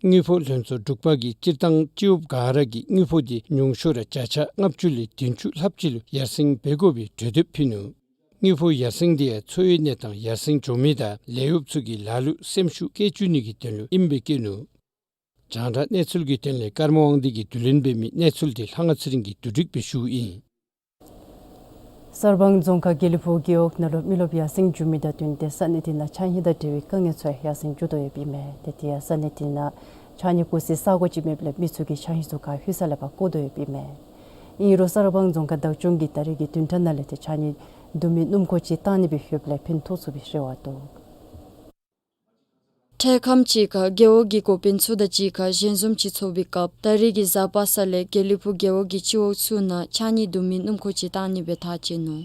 དངུལ་ཕོགས་ལྷན་ཚོགས་འབྲུག་པ་གིས་སྤྱིར་བཏང་སྤྱི་གཡོགཔ་ག་ར་གི་དངུལ་ཕོགས་དེ་ཉུང་ཤོས་ར་བརྒྱ་ཆ་ལྔ་བཅུ་ལས་བདུན་ཅུ་ལྷགཔ་ཅིག་ལུ་ཡར་སེང་འབད་དགོ་པའི་གྲོས་འདེབས་ཕུལ་ནུག། དངུལ་ཕོགས་ཡར་སེང་དེ་ཡང་འཚོ་བའི་གནས་སྟངས་ཡར་སེང་འགྱོ་མི་དང་ལས་གཡོགཔ་ཚུ་གི་ལཱ་ལུ་སེམས་ཤུགས་བསྐྱེད་བཅུག་ནི་གི་དོན་ལུ་ཨིནམ་སྦེ་བཀོད་ནུག། རྒྱང་བསྒྲགས་གནས་ཚུལ་གྱི་དོན་ལས་ཀརྨ་དབང་འདུས་ཀྱིས་བསྡུ་ལེན་འབད་མི་གནས་ཚུལ་དེ་ལྷ་དབང་ཚེ་རིང་གིས་བསྡུ་སྒྲིག་འབད་ཞུཝ་ཨིན། གསར་སྤང་རྫོང་ཁག་དགེ་ལེགས་ཕུག་རྒེད་འོག་ནང་ལུ་མི་རློབས་ཡར་སེང་འགྱོ་མི་དང་བསྟུན་ཏེ་ས་གནས་དེ་ནང་ཕྱགས་སྙིགས་དང་འབྲེལ་བའི་དཀའ་ངལ་ཚུ་ཡང་ཡར་སེང་འགྱོ་དོ་ཡོདཔ་ཨིན་མས། ཏེ་དེ་ཡང་ས་གནས་དེ་ནང་ཕྱགས་སྙིགས་བཀོ་སའི་ས་གོ་ཅིག་མེདཔ་ལས་མི་ཚུ་གིས་ཕྱགས་སྙིགས་ཚུ་ག་ལྷོད་ས་ལས་ཕར་བཀོ་དོ་ཡོདཔ་ཨིན་མས། ཨིན་རུང་གསར་སྤང་རྫོང་ཁག་བདག་སྐྱོང་གིས་ད་རེས་ཀྱི་བདུན་ཕྲག་ནང་ལས་ཏེ་ཕྱགས་སྙིགས་བསྡུ་མི་སྣུམ་འཁོར་ཅིག་བཏང་ནི་སྦེ་ཡོདཔ་ལས་ཕན་ཐོགས་ཚུགས་པའི་རེ་བ་འདུག། འཕྲལ་ཁམས་ཅིག་ཁར་རྒེད་འོག་གི་འགོ་དཔོན་ཚུ་དང་གཅིག་ཁར་ཞལ་འཛོམས་ཅིག་ཚོགས་པའི་སྐབས་ད་རེས་ཀྱི་གཟའ་པ་སངས་ལས་དགེ་ལེགས་ཕུག་རྒེད་འོག་གི་སྤྱི་འོག་ཚུ་ནང་ཕྱགས་སྙིགས་བསྡུ་མི་སྣུམ་འཁོར་ཅིག་བཏང་ནི་སྦེ་ཐག་བཅད་ནུག།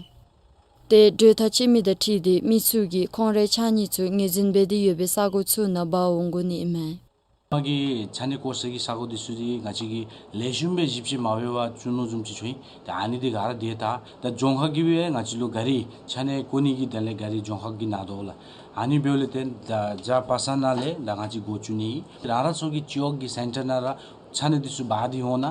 ཏེ་གྲོས་ཐག་བཅད་མི་དང་འཁྲིལ་ཏེ་མི་ཚུ་གིས་ཁོང་རའི་ཕྱགས་སྙིགས་ཚུ་ངོས་འཛིན་འབད་དེ་ཡོད་པའི་ས་གོ་ཚུ་ནང་འབག་འོང་དགོ་ནི་ཨིན་མས། ང་གིས་ཕྱགས་སྙིགས་བཀོ་ས་གི་ས་གོ་འདི་ཚུ་འདི་ང་བཅས་ཀྱིས་ལེགས་ཤོམ་སྦེ་ཞིབ་དཔྱད་མ་འབད་བར་བཙུགས་ནུག་བཟུམ་ཅིག་ཚོར་ཡི། ཏེ་ཨ་ནི་འདི་ག་ར་དེ་ད་ད་རྫོང་ཁག་གིས་སྦེ་ང་བཅས་ལུ་གཱ་རི་ཕྱགས་སྙིགས་བཀོ་ནི་གི་དོན་ལས་གཱ་རི་རྫོང་ཁག་གིས་གནང་དོ་ལགས། ཨ་ནི་འབདཝ་ལས་བརྟེན་ད་གཟའ་པ་སངས་ནང་ལས་ད་ང་བཅས་འགོ་བཙུགས་ནི་ཨིན། རང་རང་སོ་གི་སྤྱི་འོག་གི་སེན་ཊར་ནང་ར་ཕྱགས་སྙིགས་འདི་ཚུ་འབག་སྟེ་འོང་ན།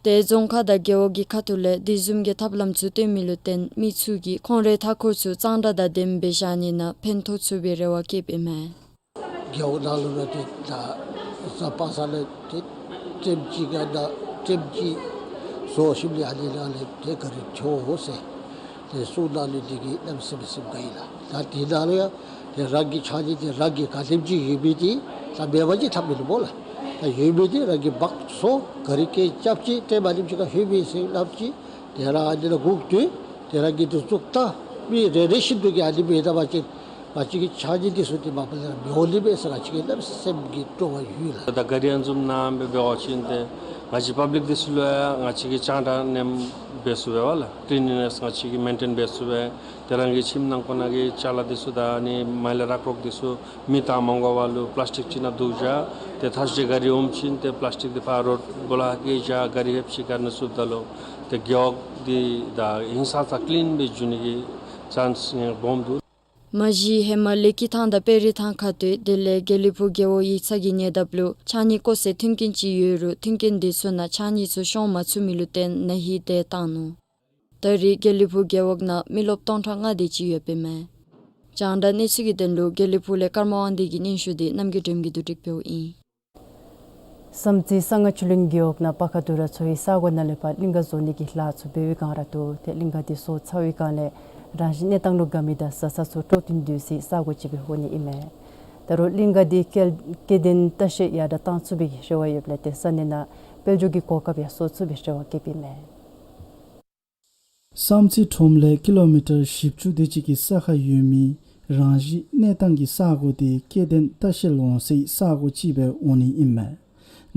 ཏེ་རྫོང་ཁག་དང་རྒེད་འོག་གི་ཁ་ཐུག་ལས་དེ་བཟུམ་གྱི་ཐབས་ལམ་ཚུ་སྟོན་མི་ལུ་བརྟེན་མི་ཚུ་གིས་ཁོང་རའི་མཐའ་འཁོར་ཚུ་གཙང་སྦྲ་དང་ལྡནམ་སྦེ་བཞག་ནི་ནང་ཕན་ཐོགས་ཚུགས་པའི་རེ་བ་བསྐྱེདཔ་ཨིན་མས། རྒེད་འོག་ནང་ལུ་ར་ཏེ་ད་གཟའ་པ་སངས་ལས་ཏེ་ཁྲོམ་གཅིག་ཁར་ད་ཁྲོམ་གཅིག་ བཟོ་ཞིནམ་ལས་ཨ་ནི་ནང་ལས་ཏེ་ག་རི་འཐུ་འོང་ཟེར་ཏེ་གསུངམ་ད་ལུ་དེ་གིས་གནམ་མེད་ས་མེད་སེམས་དགའ་ཡི་ལགས། ད་དེ་ནང་ལུ་ཡང་ཏེ་རང་གི་ཕྱགས་སྙིགས་དེ་རང་གིས་ག་དེམ་ཅིག་ཡོད་མི་དེ་ད་མེདཔ་ཅིག་འཐབ་མི་ལུ་སྨོ་ལགས། ད་ཡོད་མི་དེ་རང་གིས་འབག་བཟོ། ག་རི་སྐད་རྐྱབ་ཅིག་ཏེ་མ་ནེམ་ཅིག་ཁར་ལྷོད་པས་ཟེར་སླབ་ཅིག། ཏེ་རང་ཨ་ནི་ནང་སྒུག་སྡོད། ཏེ་རང་གིས་འདི་བཙུགས་ད་མི་རེ་རེ་བཞིན་དུ་གིས་ཨ་ནི་མེད་ད་པ་ཅིན་ང་བཅས་ཀྱི་ཕྱགས་སྙིགས་འདི་ཚུ་ཏེ་མ་པ་ལས་ར་མི་འོང་ནི་མས་ཟེར་ང་བཅས་ཀྱི་གནམ་མེད་ས་མེད་སེམས་ཀྱི་སྤྲོ་བ་ཡོད་ལགས། ད་ག་རི་ཨ་ནི་བཟུམ་ནང་འབད་འབད་བ་ཅིན་ཏེ་ང་བཅས་པབ་ལིཀ་འདི་ཚུ་ལུ་ཡང་ང་བཅས་ཀྱིས་སྤྱང་ཀྲང་ནེམ་འབད་ཚུགས་པས་ལགས། ཀླིན་ནེས་ང་བཅས་ཀྱིས་མེན་ཊེན་འབད་ཚུགས་པས། ཏེ་རང་གི་ཁྱིམ་ནང་ཁོ་ན་གི་ཅ་ལ་འདི་ཚུ་དང་ཨ་ནི་མ་ལས་རག་རོག་འདི་ཚུ་མི་བཏང་མ་དགོ་པར་ལུ་པ་ལཱསི་ཊིཀ་ཅིག་ནང་བཙུགས་བཞག། ཏེ་ཐ་ཤལ་ག་རི་འོངམ་ཅིན་ཏེ་པ་ལཱསི་ཊིཀ་འདི་ཕར་རོཌ་སྦོ་ལོགས་བཀལ་བཞག། ག་རི་ལྷོདཔ་ཅིག་ག་ནི་ཚུདཔ་ད་ལུ་ཏེ་རྒེད་འོག་འདི་ད་ཧིང་སངས་ས་ཀླིན་སྦེ་འགྱོ་ནི་གི་ཅཱནསི་ཡང་སྦོམ་འདུག། མ་གཞི་ཧེ་མ་ལེ་ཀི་ཐང་དང་པེ་རི་ཐང་ཁ་ཐུག་དེ་ལས་དགེ་ལེགས་ཕུག་རྒེད་འོག་ཡིག་ཚང་གི་ཉེ་འདབས་ལུ་ཕྱགས་སྙིགས་བཀོ་སའི་མཐུན་རྐྱེན་ཅིག་ཡོད་རུང་མཐུན་རྐྱེན་འདི་ཚུ་ནང་ཕྱགས་སྙིགས་ཚུ་ཤོང་མ་ཚུགས་མི་ལུ་བརྟེན་ན་ཧིང་དེ་བཏང་ནུག། ད་རེས་དགེ་ལེགས་ཕུག་རྒེད་འོག་ནང་མི་རློབས་སྟོང་ཕྲག་ལྔ་དེ་ཅིག་ཡོདཔ་ཨིན་མས། རྒྱང་བསྒྲགས་གནས་ཚུལ་གྱི་དོན་ལུ་དགེ་ལེགས་ཕུག་ལས་ཀརྨ་དབང་འདུས་ཀྱི་སྙན་ཞུ་དེ་རྣམ་རྒྱལ་སྒྲོལམ་གྱིས་བསྡུ་སྒྲིག་འབདཝ་ཨིན། བསམ་རྩེ་གསང་སྔགས་ཆོས་གླིང་རྒེད་འོག་ནང་པ་ཁ་དུ་ར་ཚོ་ཡི་ས་གོ་ནང་ལས་ཕར་གླིང་ག་བཟོ་ནི་གི་ལཱ་ཚུ་འབད་བའི་སྒང་ར་འདུག། ཏེ་གླིང་ག་དེ་བཟོ་ཚར་བའི་སྒང་ལས་རང་བཞིན་གནས་སྟངས་ལུ་དགའ་མི་དང་བཟའ་ཚང་ཚུ་སྤྲོ་བསྟུན་སྡོད་སའི་ས་གོ་ཅིག་སྦེ་འོང་ནི་ཨིན་མས། ད་རུང་གླིང་ག་དེ་སྐྱེ་སྐྱེ་ལྡན་ལྟ་བཤལ་ཡར་དྲག་བཏང་ཚུགས་པའི་རེ་བ་ཡོདཔ་ལས་ཏེ་ས་གནས་ནང་དཔལ་འབྱོར་གྱི་གོ་སྐབས་ཡང་བཟོ་ཚུགས་པའི་རེ་བ་བསྐྱེདཔ་ཨིན་མས། བསམ་རྩེ་ཁྲོམ་ལས་ཀི་ལོ་མི་ཊར་བཞི་བཅུ་དེ་ཅིག་གི་ས་ཁར་ཡོད་མི་རང་བཞིན་གནས་སྟངས་ཀྱི་ས་གོ་དེ་སྐྱེ་ལྡན་ལྟ་བཤལ་འོང་སའི་ས་གོ་ཅིག་སྦེ་འོང་ནི་ཨིན་མས།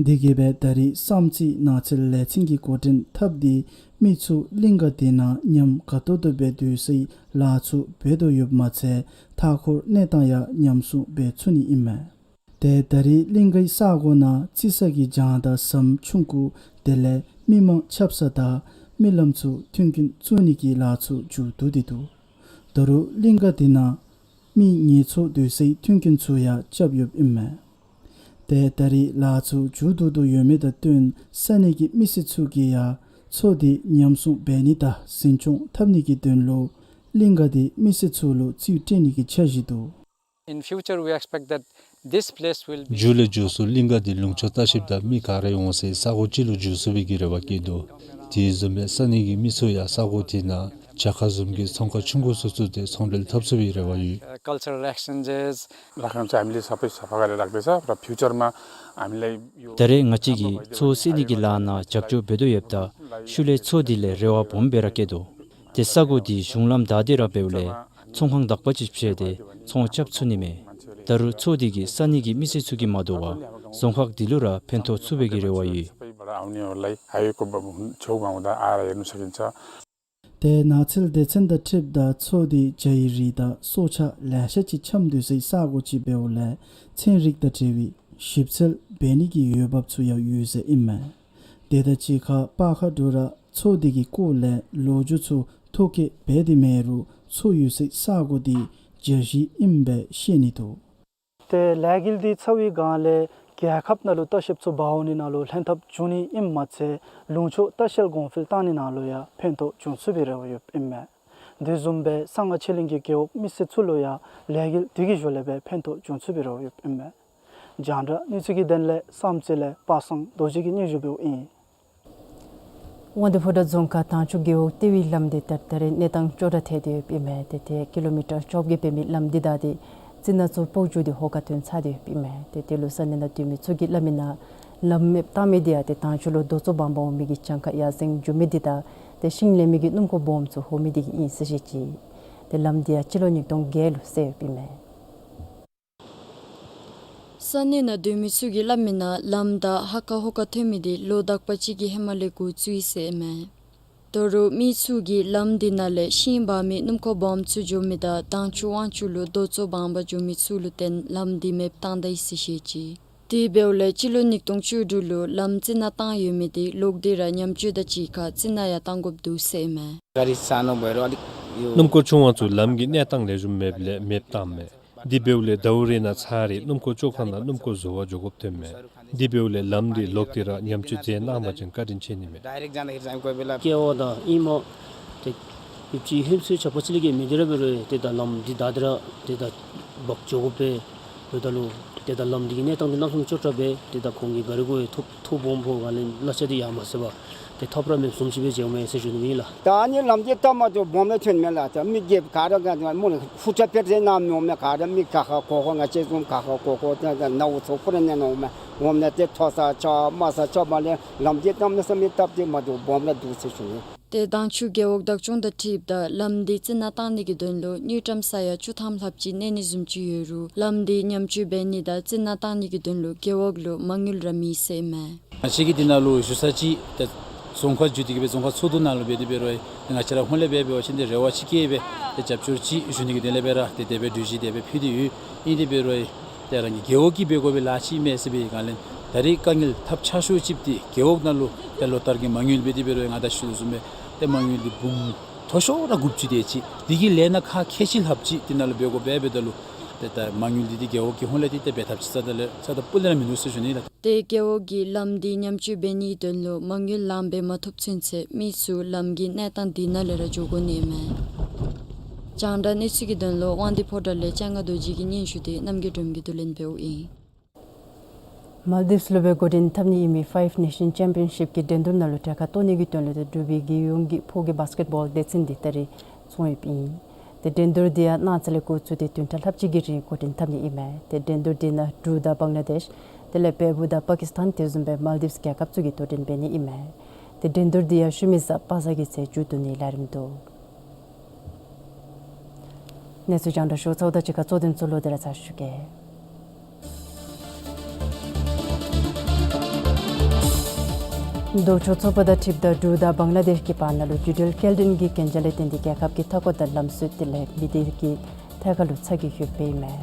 དེ་གིས་སྦེ་ད་རེས་བསམ་རྩེ་ནགས་ཚལ་ལས་ཚན་གྱིས་འགོ་འདྲེན་འཐབ་སྟེ་མི་ཚུ་གླིང་ག་དེ་ནང་ཉམས་དགའ་ཏོག་ཏོ་སྦེ་སྡོད་སའི་ལཱ་ཚུ་འབད་དོ་ཡོདཔ་མ་ཚད་མཐའ་འཁོར་གནས་སྟངས་ཡང་ཉམས་སྲུང་འབད་ཚུགས་ནི་ཨིན་མས། ཏེ་ད་རེས་གླིང་གའི་ས་གོ་ནང་རྩི་ས་གི་གྱང་དང་ཟམ་ཆུང་ཀུ་དེ་ལས་མི་མང་ཆབ་ས་དང་མི་ལམ་ཚུ་མཐུན་རྐྱེན་བཙུགས་ནི་གི་ལཱ་ཚུ་མཇུག་བསྡུ་སྟེ་འདུག། ད་རུང་གླིང་ག་དེ་ནང་མི་ངལ་འཚོ་སྡོད་སའི་མཐུན་རྐྱེན་ཚུ་ཡང་རྐྱབ་ཡོདཔ་ཨིན་མས། ཏེ་ད་རེས་ལཱ་ཚུ་མཇུག་བསྡུ་དོ་ཡོད་མི་དང་བསྟུན་ས་གནས་ཀྱི་མི་སེར་ཚུ་གིས་ཡང་མཚོ་དེ་ཉམས་སྲུང་འབད་ནི་དང་འཛིན་སྐྱོང་འཐབ་ནི་གི་དོན་ལུ་གླིང་ག་དེ་མི་སེར་ཚུ་ལུ་རྩིས་སྤྲོད་ནི་གི་འཆར་གཞི་འདུག། In future, we expect that this place will be མཇུག་ལས་མཇུག་སུ་གླིང་ག་དེ་ལུང་ཕྱོགས་ལྟ་བཤལཔ་དང་མི་ག་ར་འོང་སའི་ས་གོ་ཅིག་ལུ་འགྱུར་ཚུགས་པའི་གི་རེ་བ་བསྐྱེད་དོ། དེ་བཟུམ་སྦེ་ས་གནས་ཀྱི་མི་ཚུ་ཡང་ས་གོ་དེ་ནང་བྱ་དཀའ་བཟུམ་གྱི་ཚོང་ཁང་ཆུང་ཀུ་ཚུ་བཙུགས་ཏེ་ཚོང་འབྲེལ་འཐབ་ཚུགས་པའི་རེ་བ་ཡོད། Uh, cultural exchanges. राख्न चाहिँ हामीले सबै सफा गरेर राख्दैछ र फ्युचरमा हामीलाई यो ད་རེས་ང་བཅས་ཀྱིས་མཚོ་བསལ་ནི་གི་ལཱ་ནང་རྒྱབ་སྐྱོར་འབད་དོ་ཡོདཔ་ད་ཤུལ་ལས་མཚོ་དེ་ལས་རེ་བ་སྦོམ་སྦེ་ར་བསྐྱེད་དོ། ཏེ་ས་གོ་དེ་གཞུང་ལམ་བདའ་སྟེ་ར་འབདཝ་ལས་ཚོང་ཁང་དག་པ་ཅིག་ཕྱེ་སྟེ་ཚོང་རྐྱབ་ཚུགས་ནི་མས། ད་རུང་མཚོ་དེ་གིས་ས་གནས་ཀྱི་མི་སེར་ཚུ་གིས་མ་དོ་བར་རྫོང་ཁག་དེ་ལུ་ར་ཕན་ཐོགས་ཚུགས་པའི་གི་རེ་བ་ཡོད། सबैबाट आउनेहरूलाई हाइवेको छेउमा हुँदा आएर हेर्न सकिन्छ। ཏེ་ནགས་ཚལ་སྡེ་ཚན་དང་འཁྲིལཝ་ད་མཚོ་དེ་བྱའི་རིགས་དང་སྲོག་ཆགས་ལེ་ཤ་ཅིག་འཁྱམས་སྡོད་སའི་ས་གོ་ཅིག་འབདཝ་ལས་ཚན་རིག་དང་འབྲེལ་བའི་ཞིབ་འཚོལ་འབད་ནི་གི་འོས་འབབ་ཚུ་ཡང་ཡོད་ཟེར་ཨིན་མས། དེ་དང་གཅིག་ཁར་པ་ཁ་དུ་ར་མཚོ་དེ་གི་སྐོར་ལས་ལོ་རྒྱུས་ཚུ་ཐོ་བཀོད་འབད་དེ་མེད་རུང་མཚོ་ཡོད་སའི་ས་གོ་དེ་རྒྱ་གཞིས་ཨིནམ་སྦེ་ཤེས་ནི་འདུག། ཏེ་ལས་འགུལ་འདི་ཚར་བའི་སྒང་ལས་རྒྱལ་ཁབ་ནང་ལུ་ལྟ་བཤལཔ་ཚུ་འབག་འོང་ནི་ནང་ལུ་ལྷན་ཐབས་འབྱུང་ནི་ཨིནམ་མ་ཚད་ལུང་ཕྱོགས་ལྟ་བཤལ་གོང་འཕེལ་བཏང་ནི་ནང་ལུ་ཡང་ཕན་ཐོགས་འབྱུང་ཚུགས་པའི་རེ་བ་ཡོདཔ་ཨིན་མས། དེ་བཟུམ་སྦེ་གསང་སྔགས་ཆོས་གླིང་གི་རྒེད་འོག་མི་སེར་ཚུ་ལུ་ཡང་ལས་འགུལ་འདི་གི་ཞོར་ལས་སྦེ་ཕན་ཐོགས་འབྱུང་ཚུགས་པའི་རེ་བ་ཡོདཔ་ཨིན་མས། རྒྱང་བསྒྲགས་གནས་ཚུལ་གྱི་དོན་ལས་བསམ་རྩེ་ལས་པ་སངས་རྡོ་རྗེ་གིས་སྙན་ཞུ་འབདཝ་ཨིན། དབང་འདུས་ཕོ་བྲང་རྫོང་ཁག་དྭངས་ཆུ་རྒེད་འོག་ལྟེ་བའི་ལམ་དེ་ད་ད་རེས་གནས་སྟངས་སྐྱོ་དྲགས་ཐལ་ཏེ་ཡོདཔ་ཨིན་མས། ཏེ་ཏེ་ཀི་ལོ་མི་ཊར་བཅོ་བརྒྱད་འབད་མི་ལམ་འདི་བདའ་སྟེ་རྩི་ནག་ཚུ་སྤོག་འགྱོ་སྟེ་ཧོ་ཀ་ཐོན་ཚར་ཏེ་ཡོདཔ་ཨིན་མས། ཏེ་དེ་ལུ་ས་གནས་ནང་སྡོད་མི་ཚུ་གིས་སླབ་མི་ནང་ལམ་མེདཔ་བཏང་མི་དེ་ཡང་ཏེ་དྭངས་ཆུ་ལུ་རྡོ་བཙོ་འབག་འབག་འོང་མི་གི་གྱངས་ཁ་ཡར་སེང་འགྱོ་མི་དེ་དང་ཏེ་ཤིང་ལེན་མི་གི་སྣུམ་འཁོར་སྦོམ་ཚུ་ཧོ་མི་དེ་གིས་ཨིན་ཟེར་བཤད་ཅི། ཏེ་ལམ་དེ་ཡང་སྤྱི་ལོ་ཉིས་སྟོང་བརྒྱད་ལུ་བསལ་ཡོདཔ་ཨིན་མས། ས་གནས་ནང་སྡོད་མི་ཚུ་གིས་སླབ་མི་ནང་ལམ་བདའ་ཧ་ཀ་ཧོ་ཀ་ཐོན་མི་དེ་ལོ་དག་པ་ཅིག་གི་ཧེ་མ་ལས་འགོ་བཙུགས་ཡི་ཟེར་ཨིན་མས། ད་རུང་མི་ཚུ་གིས་ལམ་དེ་ནང་ལས་ཤིང་འབག་མི་སྣུམ་འཁོར་སྦོམ་ཚུ་འགྱོ་མི་དང་དྭངས་ཆུ་དབང་ཆུ་ལུ་རྡོ་བཙོ་འབག་འབག་འགྱོ་མི་ཚུ་ལུ་བརྟེན་ལམ་དེ་མེདཔ་བཏང་ད་ཡི་ཟེར་བཤད་ཅི། དེ་འབདཝ་ལས་སྤྱི་ལོ་ཉིས་སྟོང་བཅུ་དྲུག་ལུ་ལམ་རྩི་ནག་བཏང་ཡོད་མི་དེ་ལོག་སྟེ་ར་ཉམས་བཅོས་དང་གཅིག་ཁར་རྩི་ནག་ཡང་བཏང་དགོཔ་འདུག་ཟེར་ཨིན་མས། गाडी सानो भएर अलिक यो སྣུམ་འཁོར་ཆུང་བ་ཚུ་ལམ་གྱི་གནས་སྟངས་ལེགས་ཤོམ་མེདཔ་ལས་མེདཔ་བཏངམ་མས། དེ་འབདཝ་ལས་ཟླཝ་རེ་ནང་ཚར་རེ་སྣུམ་འཁོར་བཅོ་ཁང་ནང་སྣུམ་འཁོར་བཟོ་བར་འགྱོ་དགོཔ་ཐོནམ་མས། དེ་འབདཝ་ལས་ལམ་དེ་ལོག་སྟེ་ར་ཉམས་བཅོས་མཛད་གནང་བ་ཅིན་བཀའ་དྲིན་ཆེ་ནི་མས། डाइरेक्ट जाँदाखेरि चाहिँ कोही बेला के हो त यिनमा त्यो पिप्ची हिमसु छपछिलिके मिदिरा बेरो त्यो त लम दि दादरा त्यो त बक जोगो पे འབདཝ་ད་ལུ་ཏེ་ད་ལམ་འདི་གི་གནས་སྟངས་འདི་གནམ་མེད་ས་མེད་སྐྱོ་དྲགས་སྦེ་ཏེ་ད་ཁོང་གི་ག་རི་གུ་ཡང་ཐོབ་ཐོབ་འོང་ཕོ་ག་ལས་གླ་ཆ་འདི་ཡར་མ་སོང་པར་ཏེ་ཐོབ་ར་མེདཔ་བཟུམ་ཅིག་སྦེ་མཇལཝ་མས་ཟེར་ཞུ་ནི་ཨིན་ལགས། ད་ཨ་ནི་ལམ་འདི་སྟབས་མ་བདེཝ་སྦོམ་སྦེ་ཐོན་མས་ལགས། ད་མི་སྒེར་ག་ར་ག་ནི་མོ་ནི་ཧུར་ཐག་སྦེ་རེ་ནཱ་འོང་མས། ག་ར་མི་ག་ཁར་གོ་གོ་ང་བཅས་བཟུམ་ག་ཁར་གོ་གོ་ཏེ་ད་ནཝ་ཚུ་ཁུ་རེ་ནང་འོང་མས། འོངམ་ད་ཏེ་མཐོ་ས་ཆགས་དམའ་ས་ཆགས་པ་ལས་ལམ་འདི་གནམ་མེད་ས་མེད་སྟབས་འདི་མ་བདེཝ་སྦོམ་ར་འདུག་ཟེར་ཞུ་ནི། ཏེ་དྭངས་ཆུ་རྒེད་འོག་བདག་སྐྱོང་དང་འཁྲིལཝ་ད་ལམ་འདི་རྩི་ནག་བཏང་ནི་གི་དོན་ལུ་དངུལ་ཀྲམ་ས་ཡ་བཅུ་ཐམ་ལྷགཔ་ཅིག་གནས་ནི་བཟུམ་ཅིག་ཡོད་རུང་ལམ་འདི་ཉམས་བཅོས་འབད་ནི་དང་རྩི་ནག་བཏང་ནི་གི་དོན་ལུ་རྒེད་འོག་ལུ་མ་དངུལ་ར་མེད་ཟེར་མས། ང་བཅས་ཀྱིས་འདི་ནང་ལུ་ཞུ་ས་ཅིག་ཏེ་རྫོང་ཁག་བརྒྱུད་དེ་གི་སྦེ་རྫོང་ཁག་ཚོགས་འདུ་ནང་ལུ་འབད་དེ་འབད་རུང་ང་བཅས་ར་ཧོངས་ལས་འབད་འབད་བ་ཅིན་ཏེ་རེ་བ་ཅིག་བསྐྱེད་སྦེ་ཏེ་རྒྱབ་སྐྱོར་ཅིག་ཞུ་ནི་གི་དོན་ལས་སྦེ་ར་ཏེ་དེ་སྦེ་གྲོས་གཞི་དེ་སྦེ་ཕུལ་ཏེ་ཡོད། ཨིན་དེ་འབད་རུང་ཏེ་རང་གི་རྒེད་འོག་གིས་འབད་དགོ་པའི་ལཱ་ཅིག་མས་ཟེར་བའི་སྒང་ལས་ད་རེས་དཀའ་ངལ་ཐབས་ཆག་ཤོས་ཅིག་འདི་རྒེད་འོག་ནང་ལུ་ཏེ་ལོ་ལྟར་གྱི་མ་དངུལ་འབད་དེ་འབད་རུང་ང་ད་ཞུ་དོ་བཟུམ་སྦེ་ཏེ་མ་དངུལ་འདི་འབུམ་མཐོ་ཤོས་ར་དགུ་བཅུ་དེ་ཅིག་འདི་གི་ལས་སྣ་ཁག་ཁལ་གཅིག་ལྷགཔ་ཅིག་འདི་ནང་ལུ་འབད་དགོཔ་འབད་འབདཝ་ད་ལུ་ཏེ་ད་མ་དངུལ་འདི་འདི་རྒེད་འོག་གི་ཧོངས་ལས་འདི་ཏེ་འབད་ཐབས་ཅིག་རྩ་དང་ལས་རྩ་དང་སྤུ་ལས་ར་མིན་འདུག་ཟེར་ཞུ་ནི་ལགས། ཏེ་རྒེད་འོག་གིས་ལམ་འདི་ཉམས་བཅོས་འབད་ནིའི་དོན་ལུ་མ་དངུལ་ལངམ་སྦེ་མ་ཐོབ་ཚུན་ཚོད་མི་ཚུ་ལམ་གྱི་གནས་སྟངས་འདི་ནང་ལས་ར་འགྱོ་དགོ་ནི་མས། རྒྱང་བསྒྲགས་གནས་ཚུལ་གྱི་དོན་ལུ་དབང་འདུས་ཕོ་བྲང་ལས་ལྕང་ང་རྡོ་རྗེ་གི་སྙན་ཞུ་འདི་རྣམ་རྒྱལ་སྒྲོལ་མ་གིས་བསྡུ་ལེན་འབདཝ་ཨིན། མཱལ་དིབས་ལུ་སྦེ་འགོ་འདྲེན་འཐབ་ནི་ཨིན་མི་ཕའིབ་ནེ་ཤཱན་ཅེམ་པི་ཡན་ཤིབ་ཀྱི་འགྲན་བསྡུར་ནང་ལུ་གྲལ་ཁར་གཏོགས་ནི་གི་དོན་ལུ་ཏེ་འབྲུག་པའི་རྒྱལ་ཡོངས་ཀྱི་ཕོ་སྐྱེས་བཱསི་ཀེཊ་བཱོལ་སྡེ་ཚན་འདི་ད་རེས་ཚོགས་ཡོདཔ་ཨིན། ཏེ་འགྲན་བསྡུར་འདི་ཡང་གནངས་ཚེ་ལས་འགོ་བཙུགས་ཏེ་བདུན་ཕྲག་ལྷགཔ་ཅིག་གི་རིང་འགོ་འདྲེན་འཐབ་ནི་ཨིན་མས། ཏེ་འགྲན་བསྡུར་འདི་ནང་འབྲུག་དང་བང་ལ་དེཤ་དེ་ལས་བལ་པོ་དང་པ་ཀིས་ཐཱན་དེ་བཟུམ་སྦེ་མཱལ་དིབས་རྒྱལ་ཁབ་ཚུ་གིས་དོ་འགྲན་འབད་ནི་ཨིན་མས། ཏེ་འགྲན་བསྡུར་འདི་ཡང་ཤུལ་མའི་གཟའ་པ་སངས་ཀྱི་ཚེ་མཇུག་བསྡུ་ནིའི་ལས་རིམ་འདུག། གནས་ཚུལ་རྒྱང་བསྒྲགས་ཞུ་ཚརཝ་ད་གཅིག་ཁར་གཙོ་དོན་ཚུ་ལོག་སྟེ་ར་ཚར་ཞུ་གེ། ལྡོག་ཕྱོགས་ཚོགས་པ་དང་འཁྲིལཝ་ད་འབྲུག་དང་བང་ལ་དེཤ་གི་བར་ན་ལུ་འགྲུལ་འཕྲིན་སྐྱེལ་འདྲེན་གྱི་གན་རྒྱ་ལས་བརྟེན་ཏེ་རྒྱལ་ཁབ་ཀྱི་མཐའ་འཁོར་དང་ལམ་སྲོལ་དེ་ལས་མི་སྡེ་གི་ཐད་ཁར་ལུ་ཚ་གྱང་ཡོདཔ་ཨིན་མས།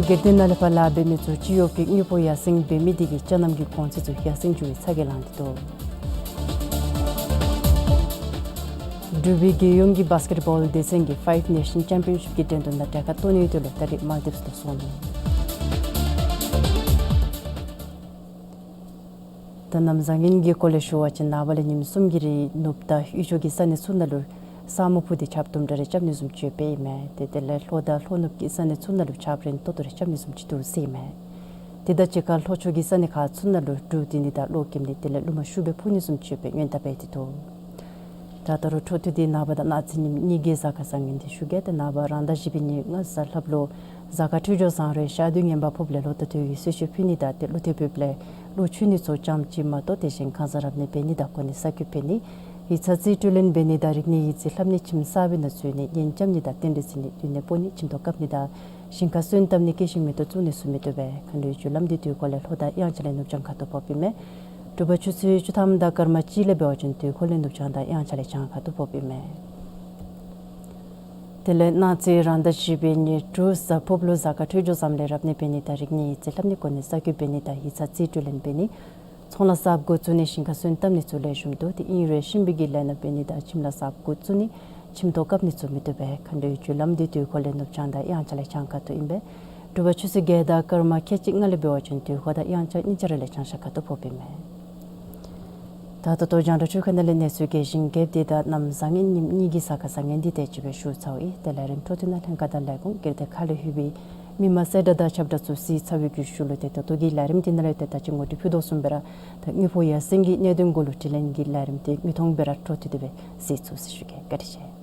སྒེར་སྡེ་ནང་ལས་ཕར་ལཱ་འབད་མི་ཚུ་སྤྱི་གཡོག་གི་དངུལ་ཕོགས་ཡར་སེང་འབད་མི་དེ་གིས་ཅ་རྣམ་གྱི་གོང་ཚད་ཚུ་ཡར་སེང་འགྱོ་བའི་ཚ་གྱང་ལང་སྟེ་འདུག། འབྲུག་པའི་རྒྱལ་ཡོངས་ཀྱི་བཱསི་ཀེཊ་བཱོལ་སྡེ་ཚན་གྱིས་ཕའིབ་ནེ་ཤཱན་ཅེམ་པི་ཡན་ཤིབ་ཀྱི་འགྲན་བསྡུར་ནང་གྲལ་ཁར་གཏོགས་ནིའི་དོན་ལུ་ད་རེས་མཱལ་དིབས་ལུ་སོང་ནུག། ད་གནམ་བཟང་ངན་གྱི་སྐོར་ལས་ཞུ་བ་ཅིན་ནངས་པ་ལས་ཉིནམ་གསུམ་གྱི་རིང་ནུབ་དང་དབུས་ཕྱོགས་ཀྱི་ས་གནས་ཚུ་ནང་ལུ་ས་སྨུག་ཕུབ་སྟེ་ཆརཔ་དུམ་གྲ་རེ་རྐྱབ་ནི་བཟུམ་ཅིག་ཡོདཔ་ཨིན་མས། ཏེ་དེ་ལས་ལྷོ་དང་ལྷོ་ནུབ་ཀྱི་ས་གནས་ཚུ་ནང་ལུ་ཆརཔ་རན་ཏོག་ཏོ་རེ་རྐྱབ་ནི་བཟུམ་ཅིག་འདུག་ཟེར་ཨིན་མས། དེ་དང་གཅིག་ཁར་ལྷོ་ཕྱོགས་ཀྱི་ས་གནས་ཁག་ཚུ་ནང་ལུ་འབྲུག་ལྡིར་ནི་དང་གློག་འཁྱུག་ནི་དེ་ལས་རླུང་མ་ཤུགས་སྦེ་འཕུ་ནི་བཟུམ་ཅིག་ཡོདཔ་སྦེ་སྔོན་བརྡ་འབད་དེ་འདུག། ད་ད་རུང་འཕྲོ་མཐུད་དེ་ནངས་པ་དང་གནངས་ཚེ་ཉིནམ་གཉིས་ཀྱི་གཟའ་སྐར་བཟང་ངན་འདི་ཞུ་གེ། ཏེ་ནངས་པ་རང་ཟླ་བཞི་པའི་ཉེར་ལྔ་གཟའ་ལྷགཔ་ལུ་གཟའ་སྐར་འཕྲོད་སྦྱོར་བཟང་རུང་ཞག་དུས་ངན་པ་ཕོགཔ་ལས་ལོ་ཐ་དོད་ཀྱི་གསོལ་མཆོད་ཕུལ་ནི་དང་ཏེ་ལོ་ཐ་ཕོགཔ་ལས་བློ་ཆོས་ནི་ཚུ་ཙམ་ཅིག་མ་གཏོགས་དེ་བཞིན་ཁང་བཟང་རབ་གནས་འབད་ནི་དང་གོ་གནས་གསར་བསྐོ་འབད་ནི་ཡིག་ཚང་རྩིས་སྤྲོད་ལེན་འབད་ནི་དང་རིག་གནས་ཡིག་རྩིས་ལྷབ་ནི་ཁྱིམ་གསར་པའི་ནང་འཛུལ་ནི་གཉེན་རྐྱབ་ནི་དང་རྟེན་འབྲེལ་བརྩི་ནི་སྡོད་གནས་སྤོ་ནི་ཁྱིམ་ཐོག་བཀབ་ནི་དང་ཞིང་ཁར་སོན་བཏབ་ནི་སྐྱེས་ཤིང་མེ་ཏོག་བཙུགས་ནི་ཚུ་མི་བཏུབ་པས། མཁའ་འགྲོའི་རྒྱུ་ལམ་འདི་དུས་འཁོར་ལས་ལྷོ་དང་དབྱངས་འཆར་ལས་ནུབ་བྱང་ཁ་ཐུག་ཕོགཔ་ཨིན་མས། དྲོ་པ་ཆུ་ཚོད་བཅུ་ཐམ་དང་སྐར་མ་གཅིག་ལས་འབད་བ་ཅིན་དུས་འཁོར་ལས་ནུབ་བྱང་དང་དབྱངས་འཆར་ལས་བྱང་ཁ་ཐུག་ཕོགཔ་ཨིན་མས། དེ་ལས་གནངས་ཚེ་རང་ཟླ་བཞི་པའི་ཉེར་དྲུག་གཟའ་ཕུརཔ་ལུ་གཟའ་སྐར་འཕྲོད་སྦྱོར་བཟངམ་ལས་རབ་གནས་འབད་ནི་དང་རིག་གནས་ཡིག་རྩིས་ལྷབ་ནི་གོ་གནས་གསར་བསྐོ་འབད་ནི་དང་ཡིག་ཚང་རྩིས་སྤྲོད་ལེན་འབད་ནི་ཚོང་ལཱ་གསརཔ་འགོ་བཙུགས་ནི་ཞིང་ཁར་སོན་བཏབ་ནི་ཚུ་ལེགས་ཤོམ་འདུག། དེ་ཨིན་རུང་གཤིན་པོའི་གི་ལས་སྣ་འབད་ནི་དང་ཁྱིམ་ལཱ་གསརཔ་འགོ་བཙུགས་ནི་ཁྱིམ་ཐོག་བཀབ་ནི་ཚུ་མི་བཏུབ་པས། མཁའ་འགྲོའི་རྒྱུ་ལམ་འདི་དུས་འཁོར་ལས་ནུབ་བྱང་དང་དབྱངས་འཆར་ལས་བྱང་ཁ་ཐུག་ཨིན་པས། དྲོ་པ་ཆུ་ཚོད་བརྒྱད་དང་སྐར་མ་ཁལ་གཅིག་ལྔ་ལས་འབད་བ་ཅིན་དུས་འཁོར་དང་དབྱངས་འཆར་གཉིས་ཆ་ར་ལས་བྱང་ཤར་ཁ་ཐུག་ཕོགཔ་ཨིན་མས། ད་ད་ལྟོ་རྒྱང་བསྒྲགས་འཕྲུལ་ཁང་ནང་ལས་གནས་ཚུལ་རྒྱས་ཤིང་རྒྱསཔ་འདི་དང་གནམ་བཟང་ངན་ཉིནམ་གཉིས་ཀྱི་གཟའ་སྐར་བཟང་ངན་འདི་དེ་ཅིག་སྦེ་ཞུ་ཚརཝ་ཨིན། ཏེ་ལས་རིམ་འཕྲོ་མཐུད་ནང་ལྷན་ཁག་དང་ལས་ཁུངས་སྒེར་སྡེ་ཁག་ལས་ལྷོད་པའི་མི་མང་གསལ་བསྒྲགས་དང་ཁྱབ་བསྒྲགས་ཚུ་གཟིགས་ཚར་བའི་བརྒྱུད་ཞུ་ལུ་ཏེ་ད་ལྟོ་གི་ལས་རིམ་འདི་ནང་ལས་ཏེ་ད་ཅི་ངོ་སྤྲོད་ཕུལ་དོ་བཟུམ་སྦེ་ར་ད་དངུལ་ཕོགས་ཡར་སེང་གི་གནད་དོན་གུ་ལུ་དྲི་ལན་གྱི་ལས་རིམ་འདི་དངོས་མཐོང་སྦེ་ར་འཕྲོ་མཐུད་དེ་སྦེ་གཟིགས་ཚུགས་ཟེར་ཞུ་གེ། བཀའ་དྲིན་ཆེ།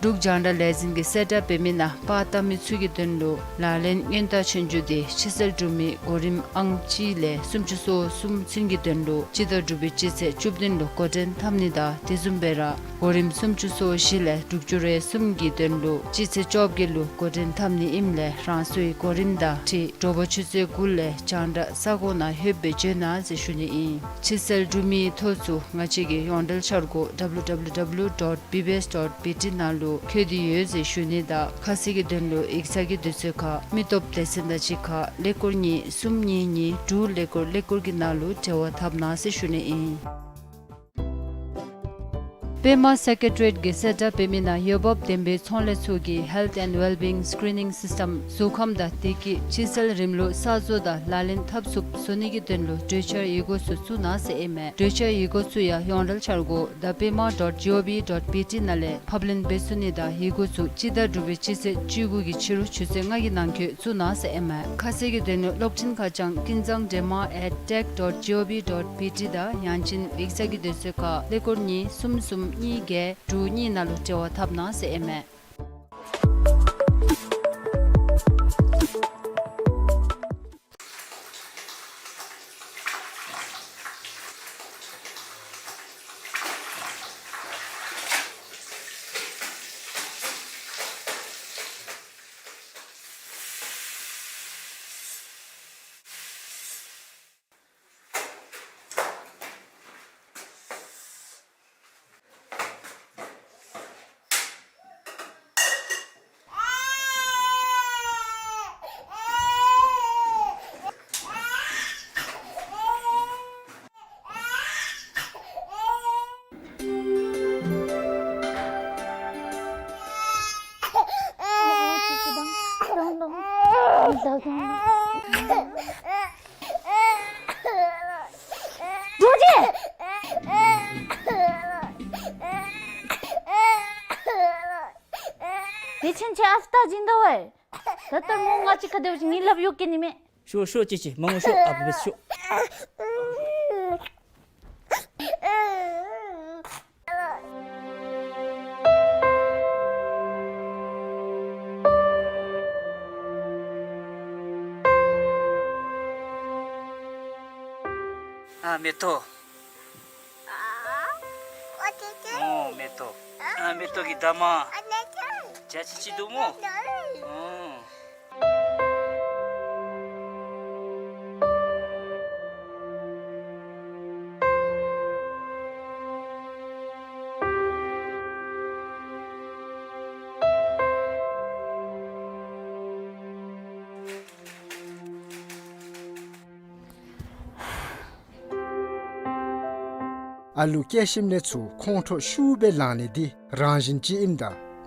འབྲུག་རྒྱང་བསྒྲགས་ལས་འཛིན་གྱིས་གསལ་བསྒྲགས་འབད་མི་ནང་པར་བཏབ་མི་ཚུ་གི་དོན་ལུ་ལག་ལེན་སྔོན་བརྡ་ཆོས་རྒྱུགས་འདི་ཕྱི་གསལ་འབྲུག་མི་གོ་རིམ་ཨང་གཅིག་ལས་སུམ་ཅུ་སོ་གསུམ་ཚུན་གྱི་དོན་ལུ་སྤྱི་ཟླ་དྲུག་པའི་སྤྱི་ཚེས་བཅུ་བདུན་ལུ་འགོ་འདྲེན་འཐབ་ནི་དང་དེ་བཟུམ་སྦེ་ར་གོ་རིམ་སུམ་ཅུ་སོ་བཞི་ལས་དྲུག་ཅུ་རེ་གསུམ་གྱི་དོན་ལུ་སྤྱི་ཚེས་བཅོ་བརྒྱད་ལུ་འགོ་འདྲེན་འཐབ་ནི་ཨིནམ་ལས་རང་སོའི་གོ་རིམ་དང་འཁྲིལ་དྲོ་པ་ཆུ་ཚོད་དགུ་ལས་རྒྱང་བསྒྲགས་ས་གོ་ནང་ལྷོདཔ་སྦེ་འབྱོན་གནང་ཟེར་ཞུ་ནི་ཨིན། ཕྱི་གསལ་འབྲུག་མིའི་ཐོ་ཚུ་ང་བཅས་ཀྱི་ཡོངས་འབྲེལ་འཆར་སྒོ་W W W dot B B S dot B T ནང་ལུ་བཀོད་དེ་ཡོད་ཟེར་ཞུ་ནི་དང་ཁ་གསལ་གྱི་དོན་ལུ་ཡིག་ཚང་གི་དུས་ཚོད་ཁར་མི་སྟོབས་སྡེ་ཚན་དང་གཅིག་ཁར་ཀླད་ཀོར་གཉིས་གསུམ་གཉིས་གཉིས་དྲུག་ཀླད་ཀོར་ཀླད་ཀོར་གྱི་ནང་ལུ་འབྲེལ་བ་འཐབ་གནང་ཟེར་ཞུ་ནི་ཨིན། པདྨ་སེཀ་རེ་ཊི་རི་ཡེཊ་ཀྱིས་གསལ་བསྒྲགས་འབད་མི་ནང་འོས་འབབ་ལྡན་པའི་ཚོང་ལས་ཚུ་གི་Health and Wellbeing Screening System གཟུགས་ཁམས་དང་བདེ་སྐྱིད་ཕྱི་གསལ་རིམ་ལུགས་གསར་བཟོ་དང་ལག་ལེན་འཐབ་ཚུགསཔ་བཟོ་ནི་གི་དོན་ལུ་གྲོས་འཆར་ཡི་གུ་ཚུ་བཙུགས་གནང་ཟེར་ཨིན་མས། གྲོས་འཆར་ཡི་གུ་ཚུ་ཡང་ཡོངས་འབྲེལ་འཆར་སྒོ་the pema dot G O V dot B T ནང་ལས་ཕབ་ལེན་འབད་ཚུགས་ནི་དང་ཡི་གུ་ཚུ་སྤྱི་ཟླ་དྲུག་པའི་སྤྱི་ཚེས་བཅུ་དགུ་གི་ཕྱི་རུ་ཆུ་ཚོད་ལྔ་གི་ནང་འཁོད་བཙུགས་གནང་ཟེར་ཨིན་མས། ཁ་གསལ་གྱི་དོན་ལུ་གློག་འཕྲིན་ཁ་བྱང་ཀུན་བཟང་འདྲེས་མ་at tech dot G O V dot B T དང་ཡང་ཅིན་ཡིག་ཚང་གི་དུས་ཚོད་ཁར་ཀླད་ཀོར་གཉིས་གསུམ་གསུམ་གཉིས་བརྒྱད་དྲུག་གཉིས་ནང་ལུ་འབྲེལ་བ་འཐབ་གནང་ཟེར་ཨིན་མས། དེ་ཕྱིན་ཆད་ཨ་རྟག་བྱིན་དོ་བས། ད་ལྟོ་མོ་ང་བཅས་ཁ་སྡོད་ཅིག་ངེའི་ལགཔ་གཡུག་གེ་ནི་མས། ཤོག་ཤོག་ཅི་ཅི་མ་ངུ་ཤོག། ཨ་བུ་བས་ཤོག། ཨ་མེ་ཏོག། ཨོ་མེ་ཏོག། ཨ་མེ་ཏོག་གི་ད་མ། ཇ་ཅི་ཅི་འདུག་མོ། ཨོ། ཨ་ལུ་སྐྱེ་ཞིནམ་ལས་ཚུར་ཁོང་ཁྲོ་ཤུགས་སྦེ་ལངས་ནི་འདི་རང་བཞིན་ཅིག་ཨིནམ་ད་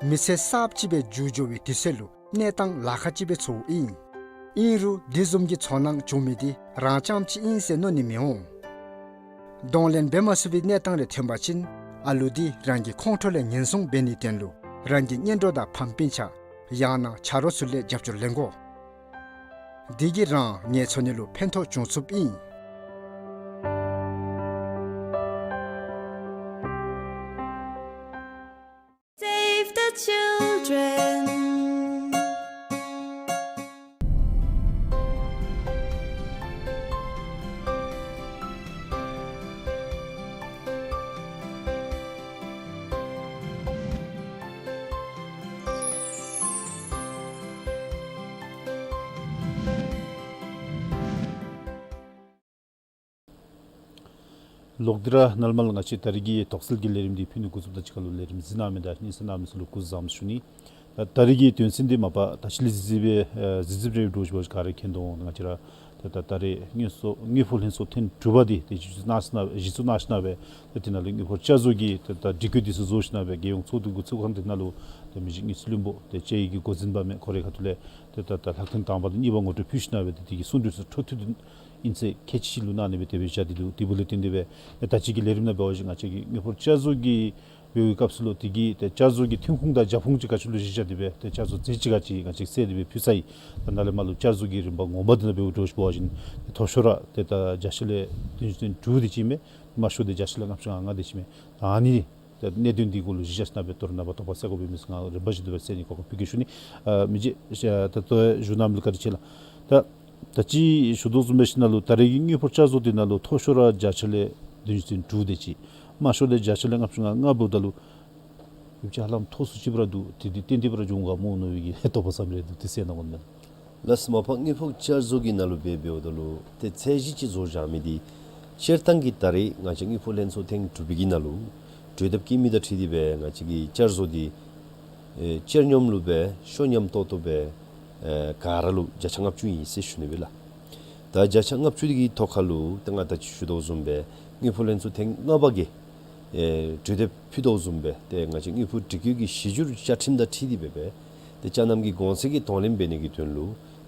མི་ཚེ་གསརཔ་ཅིག་སྦེ་འགྱུར་འགྱོ་བའི་དུས་ཚོད་ལུ་གནས་སྟངས་ལཱ་ཁག་ཅིག་སྦེ་ཚོརཝ་ཨིན། ཨིན་རུང་དེ་བཟུམ་གྱི་ཚོར་སྣང་བྱུང་མི་འདི་རང་རྐྱངམ་ཅིག་ཨིན་ཟེར་མནོ་ནི་མི་འོང་། གདོང་ལེན་འབད་མ་ཚུགས་པའི་གནས་སྟངས་རེ་ཐོན་པ་ཅིན་ཨ་ལུ་འདི་རང་གི་ཁོང་ཁྲོ་ལས་ཉེན་སྲུང་འབད་ནིའི་དོན་ལུ་རང་གི་གཉེན་གྲོགས་དང་ཕམ་སྤུན་ཆ་ཡང་ན་ཆ་རོགས་ཚུ་ལས་རྒྱབ་སྐྱོར་ལེན་དགོ། དེ་གིས་རང་ངལ་འཚོ་ནི་ལུ་ཕན་ཐོགས་འབྱུང་ཚུགསཔ་ཨིན། Save the children. ལོག་སྟེ་ར་ནཱ་ལས་མར་ལུ་ང་བཅས་ད་རིས་ཀྱི་དོགས་སེལ་གྱི་ལས་རིམ་འདི་ཕུལ་ནི་འགོ་བཙུགསཔ་ད་གཅིག་ཁར་ལུ་ལས་རིམ་གཟིགས་གནང་མི་དང་སྙན་གསན་གནང་མི་ཚུ་ལུ་སྐུ་གཟུགས་བཟང་པོ་ཞུ་ནི། ད་ད་རིས་ཀྱི་དོན་ཚན་འདི་མ་པ་ད་ཅི་ལས་གཟིགས་གཟིགསཔ་སྦེ་ཨེ་གཟིགས་གཟིགསཔ་རེ་འདྲཝ་ཅིག་ག་ར་མཁྱེན་དོ་འོང་། ང་བཅས་ར་ད་ད་ད་རེས་དངོས་སུ་དངུལ་ཕོགས་ལྷན་ཚོགས་ཐེངས་དྲུག་པ་འདི་ཏེ་གཞི་བཙུགས་གནང་ཞིནམ་ལས་གཞི་བཙུགས་གནང་ཞིནམ་ལས་ཏེ་དེ་ནང་ལུ་དངུལ་ཕོགས་བསྐྱར་བཟོ་གི་ཏེ་ད་སྒྲིག་བཀོད་འདི་ཚུ་བཟོ་ཞིནམ་ལས་རྒྱལ་ཡོངས་ཚོགས་འདུ་འགོ་བཙུགས་ཁང་འདི་ནང་ལུ་ཏེ་མི་རྗེ་དངུལ་རྩིས་བློན་པོ་ཏེ་དཔྱད་ཡིག་གི་འགོ་འཛིན་པ་མས། ཁོ་རའི་ཁ་ཐུག་ལས་ཏེ་ད་ད་ལྷག་ཐེངས་དང་པ་དང་གཉིས་པ་ངོ་སྤྲོད་ཕུལ་ཞིནམ་ལས་ཏེ་དེ་གི་གསུང་གྲོས་ཚུ་འཕྲོ་མཐུད་དེ་ཨིན་ཚེ་ཁག་ཆེ་ཅིག་ལུ་གནང་ནི་སྦེ་དེ་སྦེ་བཞག་སྟེ་འདུག། དེ་འབདཝ་ལས་བརྟེན་ཏེ་སྦེ་ད་ཅི་གི་ལས་རིམ་ནང་འབད་བ་ཅིན་ང་བཅས་ཀྱིས་དངུལ་ཕོགས་བསྐྱར་བཟོ་གི་འབད་བའི་སྐབས་སུ་ལུ་དེ་གི་ཏེ་བསྐྱར་བཟོ་གི་ཐོན་ཁུངས་དང་རྒྱབ་ཁུངས་ཅིག་ག་ཅི་ལུ་གཞི་བཞག་སྟེ་སྦེ་ཏེ་བསྐྱར་བཟོ་རྫས་ཅིག་ག་ཅི་ང་བཅས་གསལ་ཏེ་སྦེ་ཕུལ་ཚར་ཡི། ད་ནཱ་ལས་མར་ལུ་བསྐྱར་བཟོ་གི་རིམ་པ་ངོ་མ་འདི་ནང་འབདཝ་འདྲཝ་ཅིག་འབད་བ་ཅིན་མཐོ་ཤོས་ར་ཏེ་ད་བརྒྱ་ཆ་ལས་བདུན་ཅུ་དོན་དྲུག་དེ་ཅིག་མས། དམའ་ཤོས་འདི་བརྒྱ་ཆ་ལས་ལྔ་བཅུ་ང་ལྔ་དེ་ཅིག་མས། ད་ཨ་ནི་ ད་གནད་དོན་འདི་གུ་ལུ་གཞི་བཞག་ཞིནམ་སྦེ་ད་རུང་ནངས་པ་དོགས་པ་སེལ་དགོཔ་ཨིན་མས་ཟེར་ང་རེ་བ་ཅིག་འདུག་པས་ཟེར་ནི་གོ་སྐབས་ཕུལ་གེ་ཞུ་ནི། ཨ་མི་རྗེ་ད་ལྟོ་ཞུ་གནངམ་ལུ་བཀའ་དྲིན་ཆེ་ལགས། ད་ད་ཅི་ཞུ་དོ་བཟུམ་སྦེ་ཞིནམ་ལས་ད་རེས་ཀྱི་དངུལ་ཕོགས་བསྐྱར་བཟོ་འདི་ནང་ལུ་མཐོ་ཤོས་ར་བརྒྱ་ཆ་ལས་བདུན་ཅུ་དོན་དྲུག་དེ་ཅིག་དམའ་ཤོས་ལས་བརྒྱ་ཆ་ལས་ལྔ་བཅུ་ང་ལྔ་འབདཝ་ད་ལུ་ཡོད་ཅིག་ཧ་ལམ་མཐོ་སུ་ཅིག་སྦེ་ར་འདུག། དེ་འདི་ཏན་ཏན་སྦེ་ར་འགྱོ་འོང་ག་མནོ་མནོ་བའི་གི་དོགས་པ་ཟ་མི་རེ་འདུག། དེ་གསལ་གནང་དགོ་མས། ལགས་སོ། མ་པ་དངུལ་ཕོགས་བསྐྱར་བཟོ་གི་ནང་ལུ་འབད་འབདཝ་ད་ལུ་ཏེ་ཚད་གཞི་ཅིག་བཟོ་བཞག་མི་འདི་སྤྱིར་བཏང་གི་ད་རེས་ང་བཅས་དངུལ་ཕོགས་ལྷན་ཚོགས་ཐེངས་དྲུག་པའི་གི་ནང་ལུ་གྲོས་འདེབས་ཀྱི་མི་དང་འཁྲིལ་ཏེ་སྦེ་ང་བཅས་ཀྱི་བསྐྱར་བཟོ་འདི་ཨེ་སྤྱིར་སྙོམས་ལུ་སྦེ་ཤོ་མཉམ་ཏོག་ཏོ་སྦེ་ཨེ་ག་ར་ལུ་བརྒྱ་ཆ་ལྔ་བཅུ་ཨིན་ཟེར་ཞུ་ནི་སྦེ་ལགས། ད་བརྒྱ་ཆ་ལྔ་བཅུ་འདི་གི་ཐོག་ཁ་ལུ་ཏེ་ང་ད་ཅི་ཞུ་དོ་བཟུམ་སྦེ་དངུལ་ཕོགས་ལྷན་ཚོགས་ཐེངས་ལྔ་པ་གིས་ཨེ་གྲོས་འདེབས་ཕུལ་དོ་བཟུམ་སྦེ་ཏེ་ང་བཅས་དངུལ་ཕོགས་སྒྲིག་བཀོད་ཀྱི་གཞི་འགྱུར་བཅའ་ཁྲིམས་དང་འཁྲིལ་ཏེ་སྦེ་སྦེ་ཏེ་ཅ་ནམ་གྱི་གོང་ཚད་ཀྱི་གདོང་ལེན་འབད་ནི་གི་དོན་ལུ་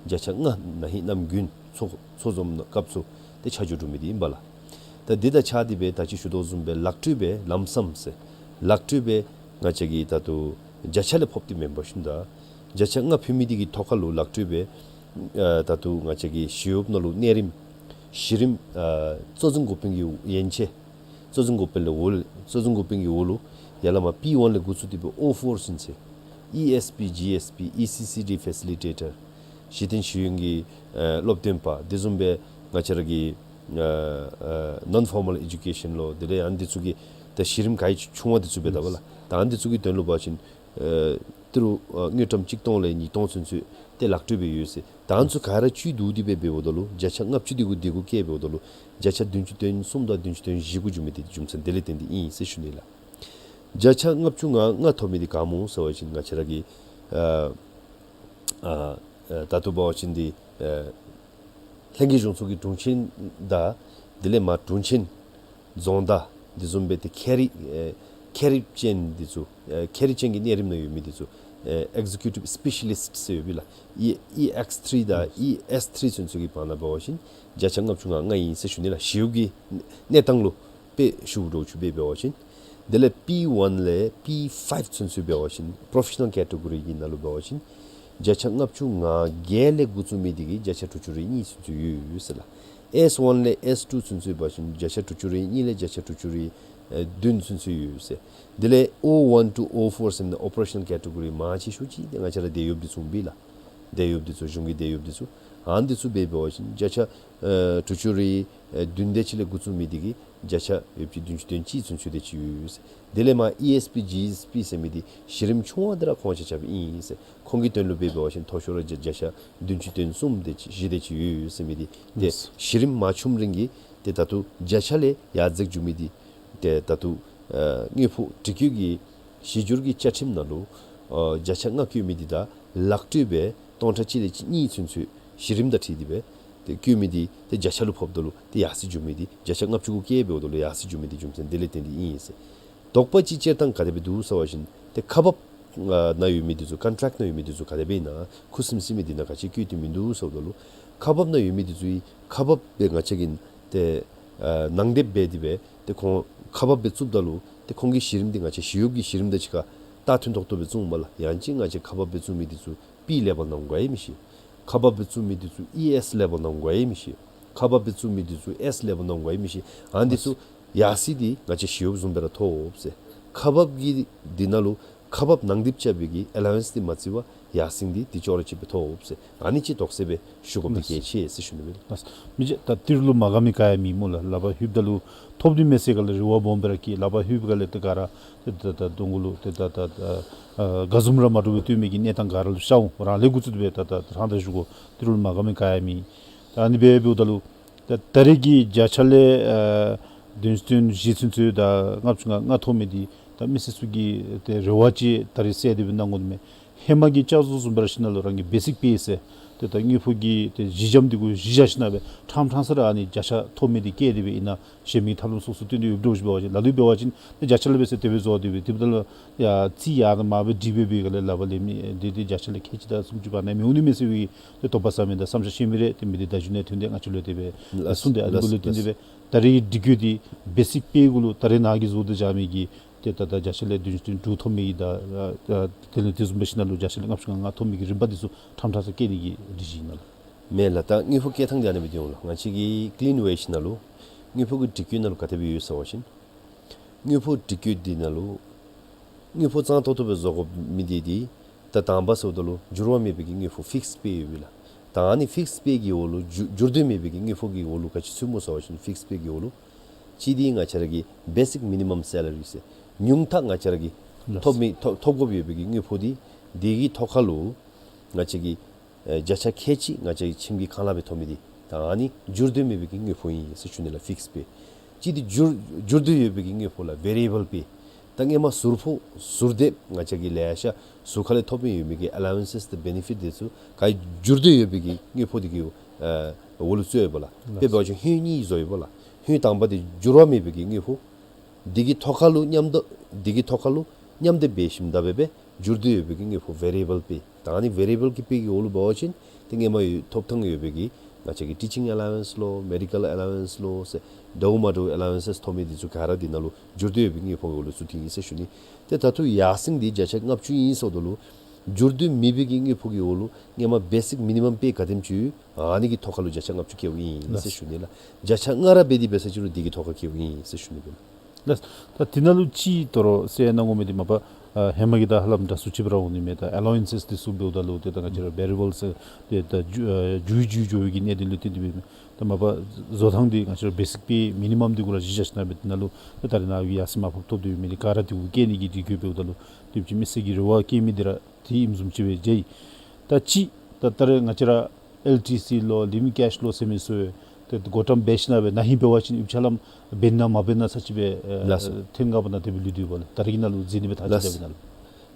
བརྒྱ་ཆ་ལྔ་ན་ཧིང་གནམ་དགུན་ཚོགས་ཚོགས་འཛོམས་སྐབས་སུ་ཏེ་ཆ་འཇོག་གྲུབ་མི་འདི་ཨིན་པས་ལགས། ད་འདི་དང་ཆ་སྟེ་སྦེ་ད་ཅི་ཞུ་དོ་བཟུམ་སྦེ་ལག་འགྲོས་སྦེ་ལམ་སམ་ཟེར་ལག་འགྲོས་སྦེ་ང་བཅས་ཀྱིས་ད་ལྟོ་བརྒྱ་ཆ་ལས་ཕབ་སྟེ་མེན་པར་ཞིནམ་ད་བརྒྱ་ཆ་ལྔ་ཕུལ་མི་འདི་གི་ཐོག་ཁ་ལུ་ལག་འགྲོས་སྦེ་ཨ་ད་ལྟོ་ང་བཅས་ཀྱི་ཞི་གཡོགཔ་ནང་ལུ་གནས་རིམ་གཞི་རིམ་ཨ་གཙོ་འཛིན་འགོ་དཔོན་གྱི་ཡན་ཆད་གཙོ་འཛིན་འགོ་དཔོན་ལས་འོག་ལས་གཙོ་འཛིན་འགོ་དཔོན་གྱི་འོག་ལུ་ཡར་ལས་མར་པི་ཝན་ལས་འགོ་བཙུགས་ཏེ་སྦེ་ཨོ་ཕོར་ཚུན་ཚོད་ཨི་ཨེསི་པི་ཇི་ཨེསི་པི་ཨི་སི་སི་ཌི་ཕེ་སི་ལི་ཊེ་ཊར་གཞི་རྟེན་ཞུ་ཡོན་གྱི་ཨ་སློབ་སྟོན་པ་དེ་བཟུམ་སྦེ་ང་བཅས་ར་གི་ཨ་ཨ་ནོན་ཕོར་མལ་ཨེ་ཌུ་ཀེ་ཤཱན་ལོ་དེ་ལས་ཨ་ནི་འདི་ཚུ་གི་ད་གཞི་རིམ་ག་ཡི་ཆུང་བ་འདི་ཚུ་སྦེ་ད་པ་ལགས། ད་ཨ་ནི་འདི་ཚུ་གི་དོན་ལུ་འབད་བ་ཅིན་ཨེ་ཏི་རུ་ཨ་དངུལ་ཀྲམ་གཅིག་སྟོང་ལས་ཉིས་སྟོང་ཚུན་ཚོད་ཏེ་ལག་འགྲོས་སྦེ་ཡོད་ཟེར། ད་ཨ་ནི་ཚུ་ག་ར་བཅུད་བསྡུ་སྟེ་སྦེ་འབདཝ་ད་ལུ་བརྒྱ་ཆ་ལྔ་བཅུ་འདི་གུ་འདི་གུ་བཀལ་འབདཝ་ད་ལུ་བརྒྱ་ཆ་བདུན་ཅུ་དོན་གསུམ་དང་བདུན་ཅུ་དོན་བཞི་གུ་འགྱོ་མི་འདི་རྒྱུ་མཚན་དེ་ལས་བརྟེན་ཏེ་ཨིན་ཟེར་ཞུ་ནི་ལགས། བརྒྱ་ཆ་ལྔ་བཅུ་ང་ལྔ་ཐོབ་མི་འདི་ག་སྨོ་ཟེར་བ་ཅིན་ང་བཅས་ར་གི་ཨ་ཨ་ཨ་ད་ལྟོ་འབད་བ་ཅིན་འདི་ཨ་ལྷན་རྒྱས་གཞུང་ཚོགས་ཀྱི་དྲུང་ཆེན་དང་དེ་ལས་མར་དྲུང་ཆེན་རྫོང་བདག་དེ་བཟུམ་སྦེ་ཏེ་ཁྱད་རིག་ཨེ་ཁྱད་རིག་ཅན་འདི་ཚུ་ཨེ་ཁྱད་རིག་ཅན་གྱི་གནས་རིམ་ནང་ཡོད་མི་འདི་ཚུ་ཨེ་ཨེག་ཟི་ཀིའུ་ཊིབ་སི་པེ་ཤ་ལིསཊ་ཟེར་ཡོད་པས་ལགས། ཨི་ཨི་ཨེགསི་ཐི་རི་དང་ཨི་ཨེསི་ཐི་རི་ཚུན་ཚོད་ཀྱི་བར་ན་འབད་བ་ཅིན་བརྒྱ་ཆ་ལྔ་བཅུ་ང་ལྔ་ཨིན་ཟེར་ཞུ་ནི་ལགས། ཞི་གཡོགཔ་གི་གནས་སྟངས་ལུ་དཔེ་ཞུ་དོ་བཟུམ་སྦེ་འབད་བ་ཅིན། དེ་ལས་པི་ཝན་ལས་པི་ཕའིབ་ཚུན་ཚོད་འབད་བ་ཅིན་པྲོ་ཕེ་ཤ་ནཱལ་ཀེ་ཊི་གོ་རི་གི་ནང་ལུ་འབད་བ་ཅིན་བརྒྱ་ཆ་ལྔ་བཅུ་ང་བརྒྱད་ལས་འགོ་བཙུགས་མི་འདི་གིས་བརྒྱ་ཆ་དྲུག་ཅུ་རེ་གཉིས་ཚུན་ཚོད་ཡོད་ཟེར་ལགས། ཨེསི་ཝན་ལས་ཨེསི་ཊུ་ཚུན་ཚོད་འབད་བ་ཅིན་བརྒྱ་ཆ་དྲུག་ཅུ་རེ་གཉིས་ལས་བརྒྱ་ཆ་དྲུག་ཅུ་རེ་ཨེ་བདུན་ཚུན་ཚོད་ཡོད་ཟེར། དེ་ལས་ཨོ་ཝན་ཊུ་ཨོ་ཕོར་ཟེར་མི་འདི་ཨོ་པ་རེ་ཤ་ནཱལ་ཀེ་ཊི་གོ་རི་མང་ཆེ་ཤོས་ཅིག་འདི་ང་བཅས་ར་དེད་གཡོགཔ་འདི་ཚུ་ཨིན་པས་ལགས། དེད་གཡོགཔ་འདི་ཚུ་གཞུང་གི་དེད་གཡོགཔ་འདི་ཚུ། ཨ་ནི་འདི་ཚུ་འབད་འབད་བ་ཅིན་བརྒྱ་ཆ་ཨེ་དྲུག་ཅུ་རེ་ཨེ་བདུན་དེ་ཅིག་ལས་འགོ་བཙུགས་མི་འདི་གིས་བརྒྱ་ཆ་ཡོད་པ་ཅིན་བདུན་ཅུ་དོན་གཅིག་ཚུན་ཚོད་དེ་ཅིག་ཡོད་ཟེར། དེ་ལས་མར་ཨི་ཨེསི་པི་ཇི་ཨེསི་པི་ཟེར་མི་འདི་གཞི་རིམ་ཆུང་བ་འདི་ར་ཁོང་ཆ་ཁྱབ་ཨིན་ཟེར། ཁོང་གི་དོན་ལུ་འབད་འབད་བ་ཅིན་མཐོ་ཤོས་ར་བརྒྱ་བརྒྱ་ཆ་བདུན་ཅུ་དོན་གསུམ་དེ་ཅིག་བཞི་དེ་ཅིག་ཡོད་ཡོད་ཟེར་མི་འདི་ཏེ་ལགས། གཞི་རིམ་མ་ཚུན་རིང་གི་ཏེ་ད་ལྟོ་བརྒྱ་ཆ་ལས་ཡར་འཛེགས་འགྱོ་མི་འདི་ཏེ་ད་ལྟོ་ཨ་དངུལ་ཕོགས་སྒྲིག་བཀོད་ཀྱི་གཞི་འགྱུར་གྱི་བཅའ་ཁྲིམས་ནང་ལུ་ཨ་བརྒྱ་ཆ་ལྔ་བཀོད་མི་འདི་དང་ལག་འགྲོས་སྦེ་སྟོང་ཕྲག་གཅིག་ལས་གཅིག་གཉིས་ཚུན་ཚོད་གཞི་རིམ་དང་འཁྲིལ་ཏེ་སྦེ་ཏེ་བཀོད་མི་འདི་ཏེ་བརྒྱ་ཆ་ལུ་ཕབ་ད་ལུ་ཏེ་ཡར་སེང་འགྱོ་མི་འདི་བརྒྱ་ཆ་ལྔ་བཅུ་གུ་བཀལ་འབདཝ་ད་ལུ་ཡར་སེང་འགྱོ་མི་འདི་རྒྱུ་མཚན་དེ་ལས་བརྟེན་ཏེ་ཨིན་ཟེར། དོགས་པ་ཅིག་སྤྱིར་བཏང་ག་དེ་སྦེ་འདུག་ཟེར་བ་ཅིན་ཏེ་ཁག་འབགཔ་ཨ་ནང་ཡོད་མི་འདི་ཚུ་ཀོན་ཊེག་ནང་ཡོད་མི་འདི་ཚུ་ག་དེ་སྦེ་ཨིན་ན་ཁུ་སིམ་སིམ་སྦེ་འདི་ནང་ག་ཅི་བཀོད་དེ་མིན་འདུག་ཟེརཝ་ད་ལུ་ཁག་འབགཔ་ནང་ཡོད་མི་འདི་ཚུ་ཁག་འབགཔ་སྦེ་ང་བཅས་ཀྱིས་ཏེ་ཨ་ནང་འདེབས་འབད་དེ་སྦེ་ཏེ་ཁོང་ཁག་འབགཔ་སྦེ་བཙུགསཔ་ད་ལུ་ཏེ་ཁོང་གི་གཞི་རིམ་འདི་ང་བཅས་ཞི་གཡོགཔ་གི་གཞི་རིམ་དང་གཅིག་ཁར་ད་མཐུན་ཏོག་ཏོ་སྦེ་བཙུགས་མས་ལགས། ཡང་ཅིན་ང་བཅས་ཁག་འབགཔ་སྦེ་བཙུགས་མི་འདི་ཚུ་པི་ལེ་བཱལ་ནང་འགོ་ཡང་མི་ཤེས། ཁག་འབགཔ་སྦེ་བཙུགས་མི་འདི་ཚུ་ཨི་ཨེསི་ལེ་བཱལ་ནང་འགོ་ཡང་མི་ཤེས། ཁག་འབགཔ་སྦེ་བཙུགས་མི་འདི་ཚུ་ཨེསི་ལེ་བཱལ་ནང་འགོ་ཡང་མི་ཤེས། ཨ་ནི་འདི་ཚུ་ཡར་སེང་འདི་ང་བཅས་ཞི་གཡོགཔ་བཟུམ་སྦེ་ར་ཐོབ་ཟེར། ཁག་འབགཔ་གི་འདི་ནང་ལུ་ཁག་འབགཔ་ནང་འདེབས་རྐྱབ་པའི་གི་ཨ་ལ་ཝེནསི་འདི་མ་བརྩི་བར་ཡར་སེང་འདི་འདི་ཅོག་ར་གཅིག་སྦེ་ཐོབ་ཟེར། ཨ་ནི་ཅིག་དོགས་སེལ་སྦེ་ཞུ་དགོཔ་འདི་གལ་ཆེ་ཟེར་ཞུ་ནི་མས། ལགས། མི་རྗེ་ད་ཏི་རུ་ལུ་མ་དགའ་མི་ག་ཡང་མེད་སྨོ་ལགས། ལག་པར་ལྷོདཔ་ད་ལུ་ཐོབ་ནི་མས་ཟེར་ག་ལས་རེ་བ་སྦོམ་སྦེ་ར་བསྐྱེད། ལག་པར་ལྷོདཔ་ག་ལས་ཏེ་ག་ར་ཏེ་ད་ད་གདོང་གུ་ལུ་ཏེ་ད་ད་ཨ་དགའ་འཛུམ་ར་མ་འདྲཝ་སྦེ་སྟོན་མི་གི་གནས་སྟངས་ག་ར་ལུ་ཤར་འོང་། རང་ལས་འགོ་བཙུགས་ཏེ་སྦེ་ད་ད་ད་རང་ད་ཞུ་དགོ། ཏི་རུ་ལུ་མ་དགའ་མི་ག་ཡང་མེད། ད་ཨ་ནི་སྦེ་འབདཝ་ད་ལུ་ད་ད་རེས་ཀྱི་བརྒྱ་ཆ་ལས་ཨ་བདུན་ཅུ་དོན་བཞི་ཚུན་ཚོད་དང་ལྔ་བཅུ་ང་ལྔ་ཐོབ་མི་འདི་ད་མི་སེར་ཚུ་གི་ཏེ་རེ་བ་ཅིག་ད་རེས་གསལ་ཏེ་སྦེ་གནང་དགོ་ནི་མས། ཧེ་མ་གི་བསྐྱར་བཟོ་བཟུམ་སྦེ་ར་ཞིནམ་ལས་རང་གི་བེ་སིཀ་པེ་ཟེར་ཏེ་ད་དངུལ་ཕོགས་ཀྱི་ཏེ་གཞི་འགྱམ་འདི་གུ་གཞི་བཞག་ཞིནམ་སྦེ་ཕྲང་ཕྲང་ས་ར་ཨ་ནི་བརྒྱ་ཆ་ཐོབ་མི་འདི་བཀལ་ཏེ་སྦེ་ཨིན་ན་གཞན་མི་ཐབས་ལམ་སོ་སོ་བཏོན་ཏེ་ཡོདཔ་འདྲཝ་ཅིག་འབད་བ་ཅིན། ལ་ལུ་འབད་བ་ཅིན་ཏེ་བརྒྱ་ཆ་ལས་འབད་ཟེར་དེ་སྦེ་བཟོ་སྟེ་སྦེ་དེ་འབདཝ་ད་ལུ་ཡ་རྩིས་ཡར་དང་མར་སྦེ་སྒྲིག་སྦེ་འབད་ག་ལས་ལག་པར་ལེན་མི་འདི་ཏེ་བརྒྱ་ཆ་ལས་ཁལ་གཅིག་དང་སུམ་ཅུ་བར་ན་མི་འོང་ནི་མས་ཟེར་བའི་ཏེ་དོགས་པ་ཟ་མི་དང་བསམ་འཆར་བཤད་མི་རེ་ཏེ་མི་སྡེ་བརྡ་བརྒྱུད་ནང་ཐོན་ཏེ་ང་བཅས་ལུ་དེ་སྦེ་ལགས་སོ་གསུངས་ཏེ། ཨ་ནི་ལགས་ལུ་བརྟེན་ཏེ་སྦེ་ད་རེས་ཀྱི་སྒྲིག་བཀོད་འདི་བེ་སིཀ་པེ་གུ་ལུ་ད་རེས་ནཱ་གིས་བཟོ་སྟེ་བཞག་མི་གི་ཏེ་ད་ད་བརྒྱ་ཆ་ལས་བདུན་ཅུ་དོན་དྲུག་ཐོབ་མི་གི་ད་ཨ་དེ་ལས་དེ་བཟུམ་སྦེ་ཞིནམ་ལས་བརྒྱ་ཆ་ལས་ལྔ་བཅུ་ང་ལྔ་ཐོབ་མི་གི་རིམ་པ་འདི་ཚུ་ཕྲང་ཕྲང་ས་བཀལ་ནི་གི་སྒྲིག་གཞི་ཨིན་ན་ལགས། མེན་ལགས། ད་དངུལ་ཕོགས་བཀལ་ཐངས་འདི་ཨ་ནེ་སྦེ་འདི་འོང་ལགས། ང་བཅས་ཀྱི་ཀི་ལིན་ཝེཇ་ནང་ལུ་དངུལ་ཕོགས་ཀྱི་སྒྲིག་བཀོད་ནང་ལུ་ག་དེ་སྦེ་ཡོད་ཟེར་བ་ཅིན་ དངུལ་ཕོགས་སྒྲིག་བཀོད་འདི་ནང་ལུ་དངུལ་ཕོགས་གཙང་ཏོག་ཏོ་སྦེ་བཟོ་དགོ་མི་འདི་འདི་ད་དང་པ་ཟེརཝ་ད་ལུ་འགྱུར་བ་མེད་པའི་གི་དངུལ་ཕོགས་ཕིགསི་པེ་ཡོདཔ་ཨིན་ལགས། ད་ཨ་ནི་ཕིགསི་པེ་གི་འོག་ལུ་འགྱུར་འགྱུར་དོ་མེད་པའི་གི་དངུལ་ཕོགས་ཀྱི་འོག་ལུ་ག་ཅི་ཚུདཔ་སྨོ་ཟེར་བ་ཅིན་ཕིགསི་པེ་གི་འོག་ལུ་གཅིག་འདི་ང་བཅས་ར་གི་བེ་སིཀ་མི་ནི་མམ་སེ་ལ་རི་ཟེར་ཉུང་མཐའ་ང་བཅས་ར་གི་ལགས། ཐོབ་མི་ཐོབ་ཐོབ་དགོཔ་ཡོད་པའི་གི་དངུལ་ཕོགས་འདི་འདི་གི་ཐོག་ཁར་ལུ་ང་བཅས་ཀྱི་ཨེ་བརྒྱ་ཆ་ཁལ་གཅིག་ང་བཅས་ཁྱིམ་གྱི་ཁང་གླ་སྦེ་ཐོབ་མི་འདི་ད་ཨ་ནི་འགྱུར་དོ་མེད་པའི་གི་དངུལ་ཕོགས་ཨིན་ཟེར་ཞུ་ནི་ལགས། ཕིགསི་པེ། གཅིག་འདི་འགྱུར་འགྱུར་དོ་ཡོད་པའི་གི་དངུལ་ཕོགས་ལགས་ཝེ་རི་ཡེ་བཱལ་པེ། ད་སྔོན་མ་ཟུར་ཕོགས་ཟུར་དེབ་ང་བཅས་ཀྱི་ལེ་ཤ་ཟུར་ཁ་ལས་ཐོབ་མི་ཡོད་མི་གི་ཨ་ལ་ཝན་སེསི་དང་བེ་ནི་ཕིཊ་འདི་ཚུ་ག་ར་འགྱུར་དོ་ཡོད་པའི་གི་དངུལ་ཕོགས་འདི་གི་ཨ་འོག་ལུ་ཚུད་ཡོདཔ་ལགས། དཔེ་འབད་བ་ཅིན་ཧོད་གཉིས་བཟོ་ཡོདཔ་ལགས། ཧོད་དང་པ་འདི་འགྱུར་བ་མེད་པའི་གི་དངུལ་ཕོགས། འདི་གི་ཐོག་ཁར་ལུ་མཉམ་དུ་འདི་གི་ཐོག་ཁར་ལུ་མཉམ་དུ་འབད་ཞིནམ་ད་འབད་འབད་འགྱུར་དོ་ཡོད་པའི་གི་དངུལ་ཕོགས་ཝེ་རི་ཡེ་བཱལ་པེ། ད་ཨ་ནི་ཝེ་རི་ཡེ་བཱལ་གྱི་པེ་གི་འོག་ལུ་འབད་བ་ཅིན་ཏེ་སྔོན་མ་ཡོད་ཐོབ་ཐངས་ཡོད་པའི་གི་ང་བཅས་ཀྱི་ཊི་ཆིང་ཨ་ལ་ཝན་སི་ལོ་མེ་ཌི་ཀཱལ་ཨ་ལ་ཝན་སི་ལོ་ཟེར་འདྲཝ་མ་འདྲཝ་ཨ་ལ་ཝན་སེསི་ཐོབ་མི་འདི་ཚུ་ག་ར་འདི་ནང་ལུ་འགྱུར་དོ་ཡོད་པའི་དངུལ་ཕོགས་ཀྱི་འོག་ལུ་ཚུད་དེ་ཨིན་ཟེར་ཞུ་ནི། ཏེ་ད་ལྟོ་ཡར་སེང་འདི་བརྒྱ་ཆ་ལྔ་བཅུ་ཨིན་ཟེརཝ་ད་ལུ་འགྱུར་དོ་མེད་པའི་གི་དངུལ་ཕོགས་ཀྱི་འོག་ལུ་སྔོན་མ་བེ་སིཀ་མི་ནི་མམ་པེ་ག་དེམ་ཅིག་ཨ་ནི་གི་ཐོག་ཁར་ལུ་བརྒྱ་ཆ་ལྔ་བཅུ་བཀལཝ་ཨིན་ཟེར་ཞུ་ནི་ལགས། བརྒྱ་ཆ་ལྔ་ར་འབད་དེ་འབད་ས་ཅིག་རུང་འདི་གི་ཐོག་ཁར་བཀལཝ་ཨིན་ཟེར་ཞུ་ནི་ཨིན་ལགས། ལགས། ད་འདི་ནང་ལུ་ཅིག་དོ་རུང་ཟེར་གནང་དགོ་མི་འདི་མ་པ་ཨ་ཧེ་མ་གི་ད་ཧ་ལམ་འདྲ་སུ་ཅིག་སྦེ་ར་འོང་ནི་མས། ད་ཨ་ལ་ཝན་སེསི་འདི་ཚུ་འབདཝ་ད་ལུ་ཏེ་ད་ང་བཅས་ར་ཝེ་རི་ཡེ་བཱལ་ཟེར་ཏེ་ད་འགྱུར་ཨ་འགྱུར་འགྱུར་འགྱུར་བའི་གི་གནད་དོན་ལུ་བརྟེན་ཏེ་སྦེ་ད་མ་པ་བཟོ་ཐངས་འདི་ང་བཅས་ར་བེ་སིཀ་པེ་མི་ནི་མམ་འདི་གུ་ར་གཞི་བཞག་ཞིནམ་སྦེ་འདི་ནང་ལུ་ད་ད་རེས་ནངས་པ་གི་ཡར་སེང་མར་ཕབ་ཐོབ་སྟེ་ཡོད་མི་འདི་ག་ར་འདི་གུ་བཀལ་ནི་གི་སྒྲིག་བཀོད་འབདཝ་ད་ལུ་དེ་ཅིག་མི་སེར་གྱི་རེ་བ་བསྐྱེད་མི་འདི་ར་དེ་ཨིནམ་བཟུམ་ཅིག་སྦེ་མཇལ་ཡི། ད་ཅིག་ད་ད་རེས་ང་བཅས་ར་ཨེལ་ཊི་སི་ལོ་ལིབ་ཨིང་ཀེ་ཤི་ལོ་ཟེར་མི་ཚུ་ཏེ་བགོ་བཀྲམ་འབད་ཞིནམ་སྦེ་ན་ཧིང་འབད་བ་ཅིན་ཡུདཔ་ཅིག་ལམ་འབད་ན་མ་འབད་ན་ཚར་ཅིག་སྦེ་ཨ་ལགས་སོ། ཐེངས་ལྔ་པ་ནང་དེ་སྦེ་ལུས་ཏེ་ཡོདཔ་ལགས། ད་རེས་ཀྱི་ནང་ལུ་གཟིགས་ནི་སྦེ་ཐག་ལགས་བཅད་སོ། པའི་ནང་ལུ།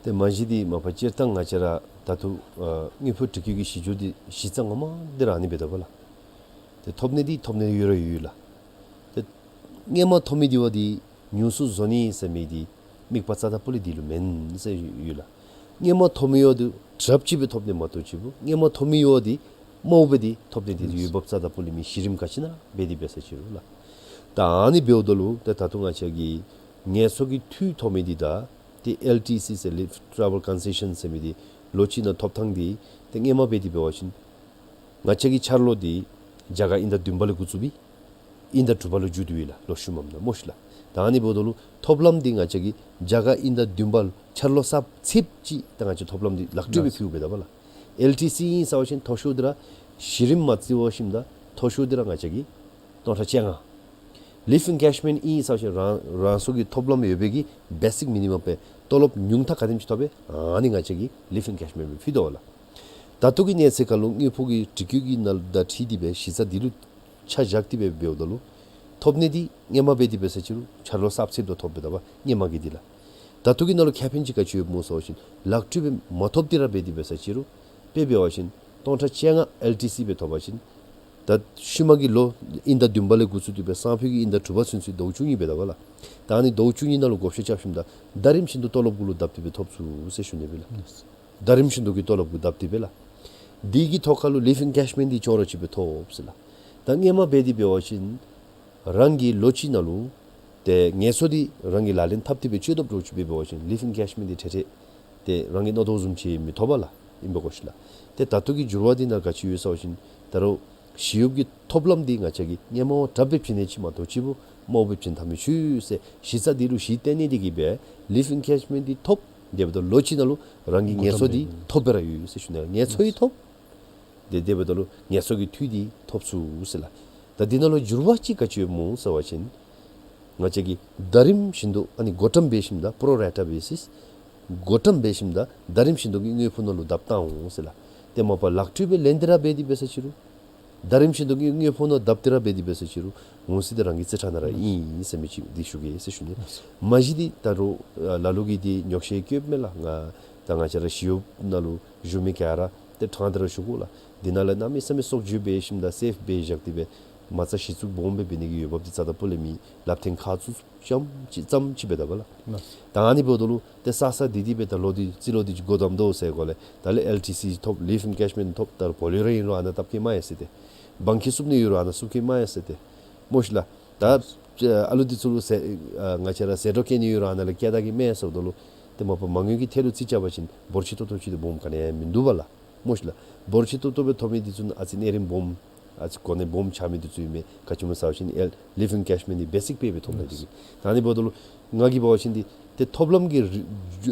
ཏེ་མ་གཞི་འདི་མ་པ་སྤྱིར་བཏང་ང་བཅས་ར་ད་ལྟོ་ཨ་དངུལ་ཕོགས་སྒྲིག་བཀོད་ཀྱི་གཞི་འགྱུར་འདི་གཞི་རྩ་ངོ་མ་འདི་ར་ཨ་ནི་སྦེ་འདུག་པ་ལགས། ཏེ་ཐོབ་ནི་འདི་ཐོབ་ནི་ཡོད་ར་ཡོད་ལགས། ཏེ་སྔོན་མ་ཐོབ་མི་འདི་བ་འདི་ཉུང་སུ་བཟོ་ནི་ཟེར་མི་འདི་དམིགས་པ་རྩ་དང་པོ་ལས་འདི་ལུ་མེན་ཟེར་ཡོད་ལགས། སྔོན་མ་ཐོབ་མི་ཡོད་འདི་དྲགཔ་ཅིག་སྦེ་ཐོབ་ནི་མ་གཏོགས་ཅིག་པོ་སྔོན་མ་ཐོབ་མི་ཡོད་འདི་དམའཝ་སྦེ་འདི་ཐོབ་ནི་འདི་འོས་འབབ་རྩ་དང་པོ་ལས་མེད། གཞི་རིམ་ག་ཅི་ནང་འབད་དེ་འབད་ས་ཅིག་རུང་ལགས། ད་ཨ་ནི་འབདཝ་ད་ལུ་ཏེ་ད་ལྟོ་ང་བཅས་ཀྱི་ངལ་གསོ་གི་འཐུས་ཐོབ་མི་འདི་དང་ཏེ་ཨེལ་ཊི་སི་ཟེར་ལིབ་ཊ་རེ་ཝེལ་ཀོན་སེ་ཤཱན་ཟེར་མི་འདི་ལོ་གཅིག་ནང་ཐོབ་ཐངས་འདི་ཏེ་སྔོན་མ་འབད་དེ་འབད་བ་ཅིན་ང་བཅས་ཀྱི་འཆར་ལོ་འདི་རྒྱ་གར་དབྱིན་ཟླ་བདུན་པ་ལས་འགོ་བཙུགས་སྦེ་དབྱིན་ཟླ་དྲུག་པ་ལུ་མཇུག་བསྡུ་ཡི་ལགས། ལོ་ཤུལ་མམ་ནང་སྨོ་ཤིག་ལགས། ད་ཨ་ནི་འབདཝ་ད་ལུ་ཐོབ་ལམ་འདི་ང་བཅས་ཀྱི་རྒྱ་གར་དབྱིན་ཟླ་བདུན་པ་ལུ་འཆར་ལོ་གསརཔ་ཚེསཔ་ཅིག་ད་ང་བཅས་ཐོབ་ལམ་འདི་ལག་སྤྲོད་སྦེ་ཕུལཝ་འབད་དོ་བ་ལགས། ཨེལ་ཊི་སི་ཨིན་ཟེར་བ་ཅིན་མཐོ་ཤོས་འདི་ར་གཞི་རིམ་མ་བརྩི་བ་ཅིན་ད་མཐོ་ཤོས་འདི་ར་ང་བཅས་ཀྱི་སྟོང་ཕྲག་བཅོ་ལྔ། ལིབ་ཨིན་ཀེ་ཤི་མེནཊ་ཨིན་ཟེར་བ་ཅིན་རང་རང་སོ་གི་ཐོབ་ལམ་ཡོད་པའི་གི་བེ་སིཀ་མི་ནི་མམ་པེ་ཏོ་ལོབ་ཉུང་མཐའ་ག་དེམ་ཅིག་ཐོབ་པས་ཨ་ནི་ང་བཅས་ཀྱི་ལིབ་ཨིན་ཀེ་ཤི་མེནཊ་སྦེ་ཕུལ་དོ་བ་ལགས། ད་ལྟོ་གི་གནས་ཚད་ཁར་ལུ་དངུལ་ཕོགས་ཀྱི་སྒྲིག་བཀོད་ཀྱི་ནང་ལུ་ད་ཁྲིད་དེ་སྦེ་གཞི་རྩ་འདི་ལུ་ཆ་བཞག་སྟེ་སྦེ་འབདཝ་ད་ལུ་ཐོབ་ནི་འདི་སྔོན་མ་འབད་དེ་འབད་ས་ཅིག་རུང་འཆར་ལོ་གསརཔ་ཚེསཔ་ད་ཐོབ་འབད་དོ་བ་སྔོན་མ་གི་འདི་ལགས། ད་ལྟོ་གི་ནང་ལུ་ཁེ་ཕན་ཅིག་ག་ཅི་ཡོདཔ་སྨོ་ཟེར་བ་ཅིན་ལག་སྤྲོད་སྦེ་མ་ཐོབ་སྟེ་ར་འབད་དེ་འབད་ས་ཅིག་རུང་དཔེ་འབད་བ་ཅིན་སྟོང་ཕྲག་བཅོ་ལྔ་ཨེལ་ཊི་སི་སྦེ་ཐོབ་པ་ཅིན་ད་ཤུལ་མ་གི་ལོ་དབྱིན་ཟླ་བདུན་པ་ལས་འགོ་བཙུགས་ཏེ་སྦེ་སང་ཕོད་ཀྱི་དབྱིན་ཟླ་དྲུག་པ་ཚུན་ཚོད་ཟླཝ་བཅུ་གཉིས་འབད་དོ་བ་ལགས། ད་ཨ་ནི་ཟླཝ་བཅུ་གཉིས་ནང་ལུ་བགོ་བཤའ་རྐྱབ་ཞིནམ་ད་ཟླ་རིམ་བཞིན་དུ་ཏོ་ལོབ་གུ་ལུ་བརྡབ་སྟེ་སྦེ་ཐོབ་ཚུགས་ཟེར་ཞུ་ནི་སྦེ་ལགས། ཟླ་རིམ་བཞིན་དུ་གི་ཏོ་ལོབ་གུ་བརྡབ་སྟེ་སྦེ་ལགས། འདི་གི་ཐོག་ཁར་ལུ་ལིབ་ཨིན་ཀེ་ཤི་མེནཊ་འདི་ཅོག་ར་ཅིག་སྦེ་ཐོབ་ཟེར་ལགས། ད་སྔོན་མ་འབད་དེ་འབད་བ་ཅིན་རང་གི་ལོ་གཅིག་ནང་ལུ་ཏེ་ངལ་གསོ་འདི་རང་གིས་ལག་ལེན་འཐབ་སྟེ་སྦེ་སྤྱོད་དོ་བཟུམ་ཅིག་འབད་བ་ཅིན་ལིབ་ཨིན་ཀེ་ཤི་མེནཊ་འདི་ཏེ་ཏེ་རང་གིས་མནོ་དོ་བཟུམ་ཅིག་མི་ཐོབ་པས་ལགས། ཨིན་པས་གོ་ཤིག་ལགས། ཏེ་ད་ལྟོ་གི་འགྱུར་བ་འདི་ནང་ག་ཅི་ཡོད་ཟེར་བ་ཅིན་ད་རུང་ཞི་གཡོགཔ་གི་ཐོབ་ལམ་འདི་ང་བཅས་ཀྱིས་སྔོན་མ་བ་དྲགཔ་སྦེ་བྱིན་ནི་ཅིག་མ་གཏོགས་ཅིག་པོ་དམའཝ་སྦེ་བྱིན་ཐབས་མི་ཚུགས་ཟེར་གཞི་རྩ་འདི་ལུ་གཞི་བརྟེན་ནི་འདི་གིས་སྦེ་ལིབ་ཨིན་ཀེ་ཤི་མེནཊ་འདི་ཐོབ། དེ་འབདཝ་ད་ལོ་གཅིག་ནང་ལུ་རང་གི་ངལ་གསོ་འདི་ཐོབ་སྦེ་ར་ཡོད་ཟེར་ཞུ་ནི། ངལ་གསོ་ཡང་ཐོབ། དེ་དེ་འབདཝ་ད་ལུ་ངལ་གསོ་གི་འཐུས་འདི་ཐོབ་ཚུགས་ཟེར་ལགས། ད་འདི་ནང་ལུ་འགྱུར་བ་ཅིག་ག་ཅི་ཡོདཔ་སྨོ་ཟེར་བ་ཅིན་ང་བཅས་ཀྱིས་ཟླ་རིམ་བཞིན་དུ་ཨ་ནི་བགོ་བཀྲམ་འབད་ཞིནམ་ད་པོ་རོ་རེ་ཊ་བེ་སིསི་བགོ་བཀྲམ་འབད་ཞིནམ་ད་ཟླ་རིམ་བཞིན་དུ་གི་དངུལ་ཕོགས་ནང་ལུ་བརྡབ་བཏང་འོང་ཟེར་ལགས། ཏེ་མ་པ་ལག་སྤྲོད་སྦེ་ལེན་ཏེ་ར་འབད་དེ་འབད་ས་ཅིག་རུང་ཟླ་རིམ་བཞིན་དུ་གི་དངུལ་ཕོགས་ནང་བརྡབ་སྟེ་ར་འབད་དེ་འབད་ས་ཅིག་རུང་ངོ་ཚ་འདི་རང་གི་རྩིས་ཁྲ་ནང་ར་ཨིན་ཟེར་མི་ཅིག་འདི་ཞུ་གེ་ཟེར་ཞུ་ནི། མ་གཞི་འདི་ད་རུང་ལ་ལུ་གིས་འདི་ཉོགས་བཤད་བཀོདཔ་མས་ལགས། ང་ད་ང་བཅས་ར་ཞི་གཡོགཔ་ནང་ལུ་བཞུགས་མི་ག་ར་ཏེ་ཕྲང་སྟེ་ར་ཞུ་དགོ་ལགས། འདི་ནང་ལས་གནམ་མེད་ས་མེད་སྲོག་བརྗེ་འབད་ཞིནམ་ད་སེབ་སྦེ་བཞག་སྟེ་སྦེ་མ་རྩ་གཞི་བཙུགས་སྦོམ་སྦེ་འབད་ནི་གི་འོས་འབབ་འདི་རྩ་དང་པོ་ལས་མེད། ལག་རྟེན་ཁ་བཙུགས་ཙམ་ཅིག་ཙམ་ཅིག་འབད་དོ་བ་ལགས། ད་ཨ་ནི་འབདཝ་ད་ལུ་ཏེ་ས་ས་འདི་འདི་སྦེ་ད་ལོ་འདི་རྩིས་ལོ་འདི་སྒོ་བསྡམ་དོ་ཟེར་གོ་ལས་ད་ལས་ཨེལ་ཊི་སི་ཐོབ་ལིབ་ཨིན་ཀེ་ཤི་མེནཊ་ཐོབ། ད་རུང་བོ་ལོ་རེ་ཨིན་རུང་ཨ་ནཱ་བཏབ་གེ་མས་ཟེར་ཏེ། བང་ཁེ་བསུབ་ནི་ཡོད་རུང་ཨ་ནཱ་བསུབ་གེ་མས་ཟེར་ཏེ། སྨོ་ཤིག་ལགས། ད་ཨ་ལུ་འདི་ཚུ་ལུ་ཟད་ཨ་ང་བཅས་ར་ཟད་འགྲོ་བཀལ་ནི་ཡོད་རུང་ཨ་ནཱ་ལས་བཀལ་ད་གེ་མས་ཟེརཝ་ད་ལུ་ཏེ་མ་པ་མ་དངུལ་གྱི་ཐད་ལུ་རྩིས་རྐྱབ་པ་ཅིན་འབོར་ཆེ་ཏོག་ཏོ་ཅིག་འདི་སྦོམ་ག་ནི་ཡང་མིན་འདུག་པ་ལགས། སྨོ་ཤིག་ལགས། འབོར་ཆེ་ཏོག་ཏོ་སྦེ་ཐོབ་མི་འདི་ཚུ་ནང་ཨ་ཙི་གནས་རིམ་སྦོམ་ ཨ་ཙི་གོ་གནས་སྦོམ་ཆགས་མི་འདི་ཚུ་ཨིན་མས། ག་ཅི་སྨོ་ཟེར་བ་ཅིན་ཨེལ་ལིབ་ཨིན་ཀེཤ་མེནཊ་འདི་བེ་སིཀ་པེ་སྦེ་ཐོབ་ནི་འདི་གིས། ད་ཨ་ནི་འབདཝ་ད་ལུ་ང་གིས་འབད་བ་ཅིན་འདི་ཏེ་ཐོབ་ལམ་གྱི་རི་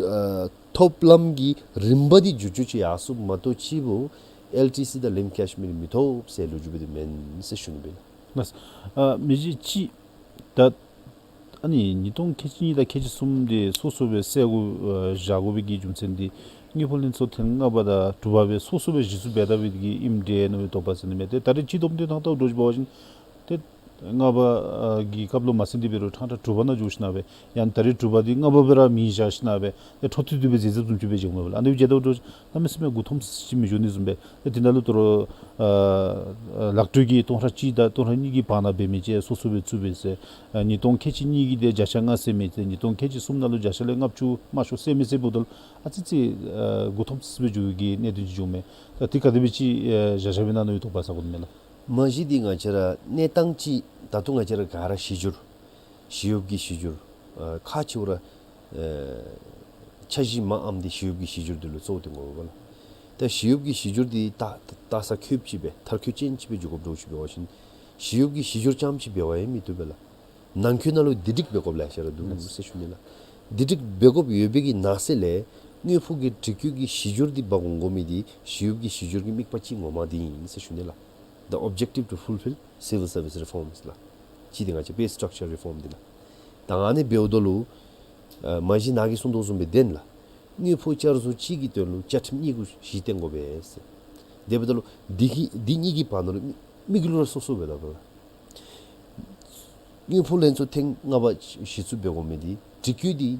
ཨ་ཐོབ་ལམ་གྱི་རིམ་པ་འདི་བསྒྱུར་བཅོས་ཅིག་ཡར་སོངམ་མ་གཏོགས་ཅིག་པོ་ཨེལ་ཊི་སི་དང་ལིབ་ཨིན་ཀེཤ་མེནཊ་མི་ཐོབ་ཟེར་ལོ་རྒྱུས་འདི་མེན་ཟེར་ཞུ་ནི་སྦེ་ལགས། ལགས། ཨ་མི་གཞི་ཅིག་ད་ཨ་ནི་ཉིས་སྟོང་ཁལ་གཅིག་གཉིས་དང་ཁལ་གཅིག་གསུམ་འདི་སོ་སོ་སྦེ་སེལ་དགོ་ཨ་བཞག་དགོ་པའི་གི་རྒྱུ་མཚན་འདི་དངུལ་ཕོགས་ལྷན་ཚོགས་ཐེངས་ལྔ་པ་དང་དྲུག་པ་སྦེ་སོ་སོ་སྦེ་གཞི་བཙུགས་འབད་དཔ་འདི་གིས་ཨིནམ་འདྲས་མནོ་བའི་དོགས་པ་ཟེར་ནི་མས། ཏེ་ད་རེས་སྤྱི་བསྡོམས་འདི་ནང་ལྟ་བུ་འདྲཝ་ཅིག་འབད་བ་ཅིན་ཏེ་ལྔ་པ་ཨ་གི་སྐབས་ལུ་མ་ཟིན་ཏེ་འབད་རུང་ཕྲང་ཕྲང་དྲུག་པ་ནང་འགྱོ་ཞིན་ན་སྦེ་ཡང་ད་རེས་དྲུག་པ་འདི་ལྔ་པ་སྦེ་ར་མིང་བཞག་ཞིན་ན་སྦེ་ཏེ་འཕྲོ་མཐུད་དེ་སྦེ་མཛད་མཛདཔ་བཟུམ་ཅིག་སྦེ་འགྱོཝ་མས་པ་ལགས། ཨ་ནི་སྦེ་འབད་དོ་འདྲཝ་ཅིག་གནམ་མེད་ས་མེད་མགུ་འཐོམ་ས་ཅིག་མི་འགྱོ་ནི་བཟུམ་སྦེ། ཏེ་འདི་ནང་ལུ་དོ་རུང་ཨ་ཨ་ལག་འགྲོས་ཀྱི་སྟོང་ཕྲག་གཅིག་དང་སྟོང་ཕྲག་གཉིས་ཀྱི་བར་ན་འབད་མི་ཅིག་སོ་སོ་སྦེ་བཙུགས་སྦེ་ཟེར། ཨ་ཉིས་སྟོང་ཁལ་གཅིག་གཉིས་ཀྱི་འདི་བརྒྱ་ཆ་ལྔ་ཟེར་མི་ཏེ་ཉིས་སྟོང་ཁལ་གཅིག་གསུམ་ནང་ལུ་བརྒྱ་ཆ་ལས་ལྔ་བཅུ་མ་ཤོར་ཟེར་མི་ཟེརཝ་ད་ལུ་ཨ་ཙི་ཙི་ཨ་མགུ་འཐོམ་ས་སྦེ་འགྱོ་བའི་གི་གནད་དོན་ཅིག་འགྱོཝ་མས། ད་འདི་ག་དེ་སྦེ་ཅིག་ཨ་བཞག་བཞགཔ་ཨིན་ན་མནོ་བའི་དོགས་པ་ཟ་དགོ་ནི་མས་ལགས། མ་གཞི་འདི་ང་བཅས་ར་གནས་སྟངས་ཅིག་ད་ལྟོ་ང་བཅས་ར་ག་ར་གཞི་འགྱུར་ཞི་གཡོགཔ་གི་གཞི་འགྱུར་ཨ་ཁག་ཆེཝ་ར་ཨ་འཆར་གཞི་མངམ་འདི་ཞི་གཡོགཔ་གི་གཞི་འགྱུར་འདི་ལུ་གཙོ་བོ་འདི་འོང་དགོ་པས་ལགས། ད་ཞི་གཡོགཔ་གི་གཞི་འགྱུར་འདི་ད་ད་ས་ཁོད་ཅིག་སྦེ་མཐར་འཁྱོལ་ཅན་ཅིག་སྦེ་འགྱོ་དགོཔ་འདྲཝ་ཅིག་འབད་བ་ཅིན་ཞི་གཡོགཔ་གི་གཞི་འགྱུར་རྐྱངམ་ཅིག་འབད་བ་ཡང་མི་བཏུབ་པས་ལགས། ནང་འཁོད་ནང་ལུ་བདེ་སྒྲིག་འབད་དགོཔ་ལེ་ཤ་ར་འདུག་ཟེར་ཞུ་ནི་ལགས། བདེ་སྒྲིག་འབད་དགོཔ་ཡོད་པའི་གི་ནང་གསེས་ལས་དངུལ་ཕོགས་ཀྱི་སྒྲིག་བཀོད་ཀྱི་གཞི་འགྱུར་འདི་འབག་འོང་དགོ་མི་འདི་ཞི་གཡོགཔ་གི་གཞི་འགྱུར་གྱི་དམིགས་པ་ཅིག་ངོ་མ་འདི་ཨིན་ཟེར་ཞུ་ནི་ལགས། The objective to fulfill civil service reforms ལགས། གཅིག་འདི་ང་བཅས་པེ་སི་ཊག་ཅར་རི་ཕོམ་འདི་ལགས། ད་ཨ་ནི་འབདཝ་ད་ལུ་ཨ་མ་གཞི་ནཱ་གིས་གསུངས་དོ་བཟུམ་སྦེ་བདེན་ལགས། དངུལ་ཕོགས་བསྐྱར་བཟོ་གཅིག་གི་དོན་ལུ་བཅའ་ཁྲིམས་གཉིས་གུ་གཞི་བརྟེན་དགོ་པས་ཟེར། དེ་འབདཝ་ད་ལུ་འདི་གི་འདི་གཉིས་ཀྱི་བར་ན་ལུ་དམིགས་ཡུལ་ར་སོ་སོ་སྦེ་ད་ལུ་དངུལ་ཕོགས་ལྷན་ཚོགས་ཐེངས་ལྔ་པ་གཞི་བཙུགས་འབད་དགོ་མི་འདི་སྒྲིག་བཀོད་འདི་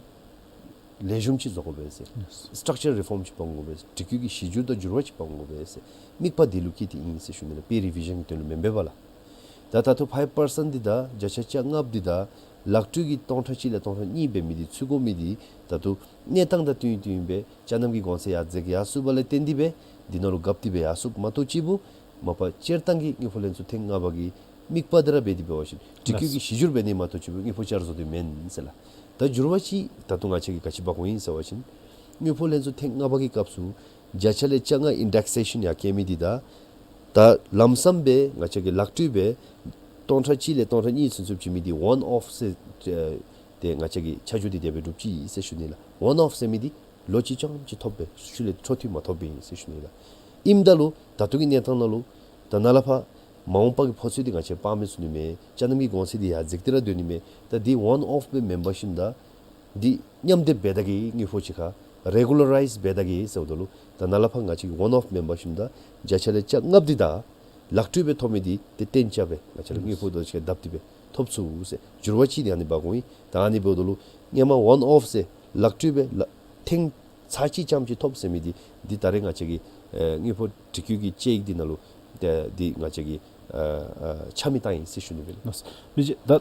ལེགས་ཤོམ་ཅིག་བཟོ་དགོ་པས་ཟེར། ལགས། སི་ཊག་ཅར་རི་ཕོམ་ཅིག་འབག་འོང་དགོ་པས་ཟེར། སྒྲིག་བཀོད་ཀྱི་གཞི་འགྱུར་དང་འགྱུར་བ་ཅིག་འབག་འོང་དགོ་པས་ཟེར། དམིགས་པ་འདི་ལུ་བསྐྱེད་དེ་ཨིན་ཟེར་ཞུ་ནི་ལགས། པེ་རི་བི་ཞཱན་གྱི་དོན་ལུ་མེན་པས་པ་ལགས། ད་ད་ལྟོ་ཕའིབ་པར་སེནཊ་འདི་དང་བརྒྱ་ཆ་བཅོ་ལྔ་འདི་དང་ལག་འགྲོས་ཀྱི་སྟོང་ཕྲག་གཅིག་ལས་སྟོང་ཕྲག་གཉིས་འབད་མི་འདི་ཚུད་དགོ་མི་འདི་ད་ལྟོ་གནས་སྟངས་དང་བསྟུན་བསྟུན་སྦེ་ཅ་ནམ་གྱི་གོང་ཚད་ཡར་འཛེགས་ཡར་སོངམ་ལས་བརྟེན་ཏེ་སྦེ་འདི་ནང་ལུ་རྒཔ་སྟེ་སྦེ་ཡར་སོངམ་མ་གཏོགས་ཅིག་པོ་མ་པ་སྤྱིར་བཏང་གི་དངུལ་ཕོགས་ལྷན་ཚོགས་ཐེངས་ལྔ་པ་གི་དམིགས་པ་འདི་ར་འབད་དེ་འབད་བ་ཅིན་སྒྲིག་བཀོད་ཀྱི་གཞི་འགྱུར་འབད་ནི་མ་གཏོགས་ཅིག་པོ་དངུལ་ཕོགས་བསྐྱར་བཟོ་འདི་མེན་ཟེར་ལགས། ད་འགྱུར་བ་ཅིག་ད་ལྟོ་ང་བཅས་ཀྱིས་ག་ཅི་འབག་འོང་ཡི་ཟེར་བ་ཅིན་དངུལ་ཕོགས་ལྷན་ཚོགས་ཐེངས་ལྔ་པ་གི་སྐབས་སུ་བརྒྱ་ཆ་ལས་བཅོ་ལྔ་ཨིན་ཌེག་སེ་ཤཱན་ཡར་བཀལ་མི་འདི་དང་ད་ལམ་སམ་སྦེ་ང་བཅས་ཀྱིས་ལག་འགྲོས་སྦེ་སྟོང་ཕྲག་གཅིག་ལས་སྟོང་ཕྲག་གཉིས་ཚུན་ཚོད་བྱིན་མི་འདི་ཝན་ཨོཕ་ཟེར་ཏེ་ང་བཅས་ཀྱིས་ཆ་འཇོག་འདི་དེ་སྦེ་གྲུབ་ཅི་ཟེར་ཞུ་ནི་ལགས། ཝན་ཨོཕ་ཟེར་མི་འདི་ལོ་གཅིག་རྐྱངམ་ཅིག་ཐོབ་སྦེ་ཤུལ་ལས་འཕྲོ་མཐུད་མ་ཐོབ་པས་ཟེར་ཞུ་ནི་ལགས། ཨིནམ་ད་ལུ་ད་ལྟོ་གི་གནས་སྟངས་ནང་ལུ་ད་ནཱ་ལས་ཕར་མ་འོངས་པ་གི་ཕོ་ཚོད་འདི་ང་བཅས་སྤང་མི་ཚུགས་ནི་མས། ཅ་ནམ་གྱི་གོང་ཚད་འདི་ཡར་འཛེགས་ཏེ་ར་སྡོད་ནི་མས། ད་འདི་ཝན་ཨོཕ་སྦེ་མེན་པར་ཞིནམ་ད་འདི་མཉམ་སྡེབ་འབད་ད་གེ་དངུལ་ཕོགས་གཅིག་ཁར་རེ་གུ་ལ་རའིཛ་འབད་ད་གེ་ཟེརཝ་ད་ལུ་ད་ནཱ་ལས་ཕར་ང་བཅས་ཀྱིས་ཝན་ཨོཕ་མེན་པར་ཞིནམ་ད་བརྒྱ་ཆ་ལས་བཅོ་ལྔ་འདི་དང་ལག་འགྲོས་སྦེ་ཐོབ་མི་འདི་ཏེ་གཏན་འཇགས་སྦེ་ང་བཅས་ར་དངུལ་ཕོགས་དང་གཅིག་ཁར་སྡེབ་སྟེ་སྦེ་ཐོབ་ཚུགས་ཟེར་འགྱུར་བ་ཅིག་འདི་ཨ་ནི་འབག་འོང་ཡི། ད་ཨ་ནི་འབདཝ་ད་ལུ་སྔོན་མ་ཝན་ཨོཕ་ཟེར་ལག་འགྲོས་སྦེ་ལག་ཐེངས་ཚར་གཅིག་རྐྱངམ་ཅིག་ཐོབ་ཟེར་མི་འདི་འདི་ད་རེས་ང་བཅས་ཀྱི་ཨེ་དངུལ་ཕོགས་སྒྲིག་བཀོད་ཀྱི་དཔྱད་ཡིག་འདི་ནང་ལུ་ཏེ་འདི་ང་བཅས་ཀྱིས་ཨ་ཨ་ཆ་མེད་བཏང་ཡི་ཟེར་ཞུ་ནི་སྦེ་ལགས། མི་རྗེ་ད་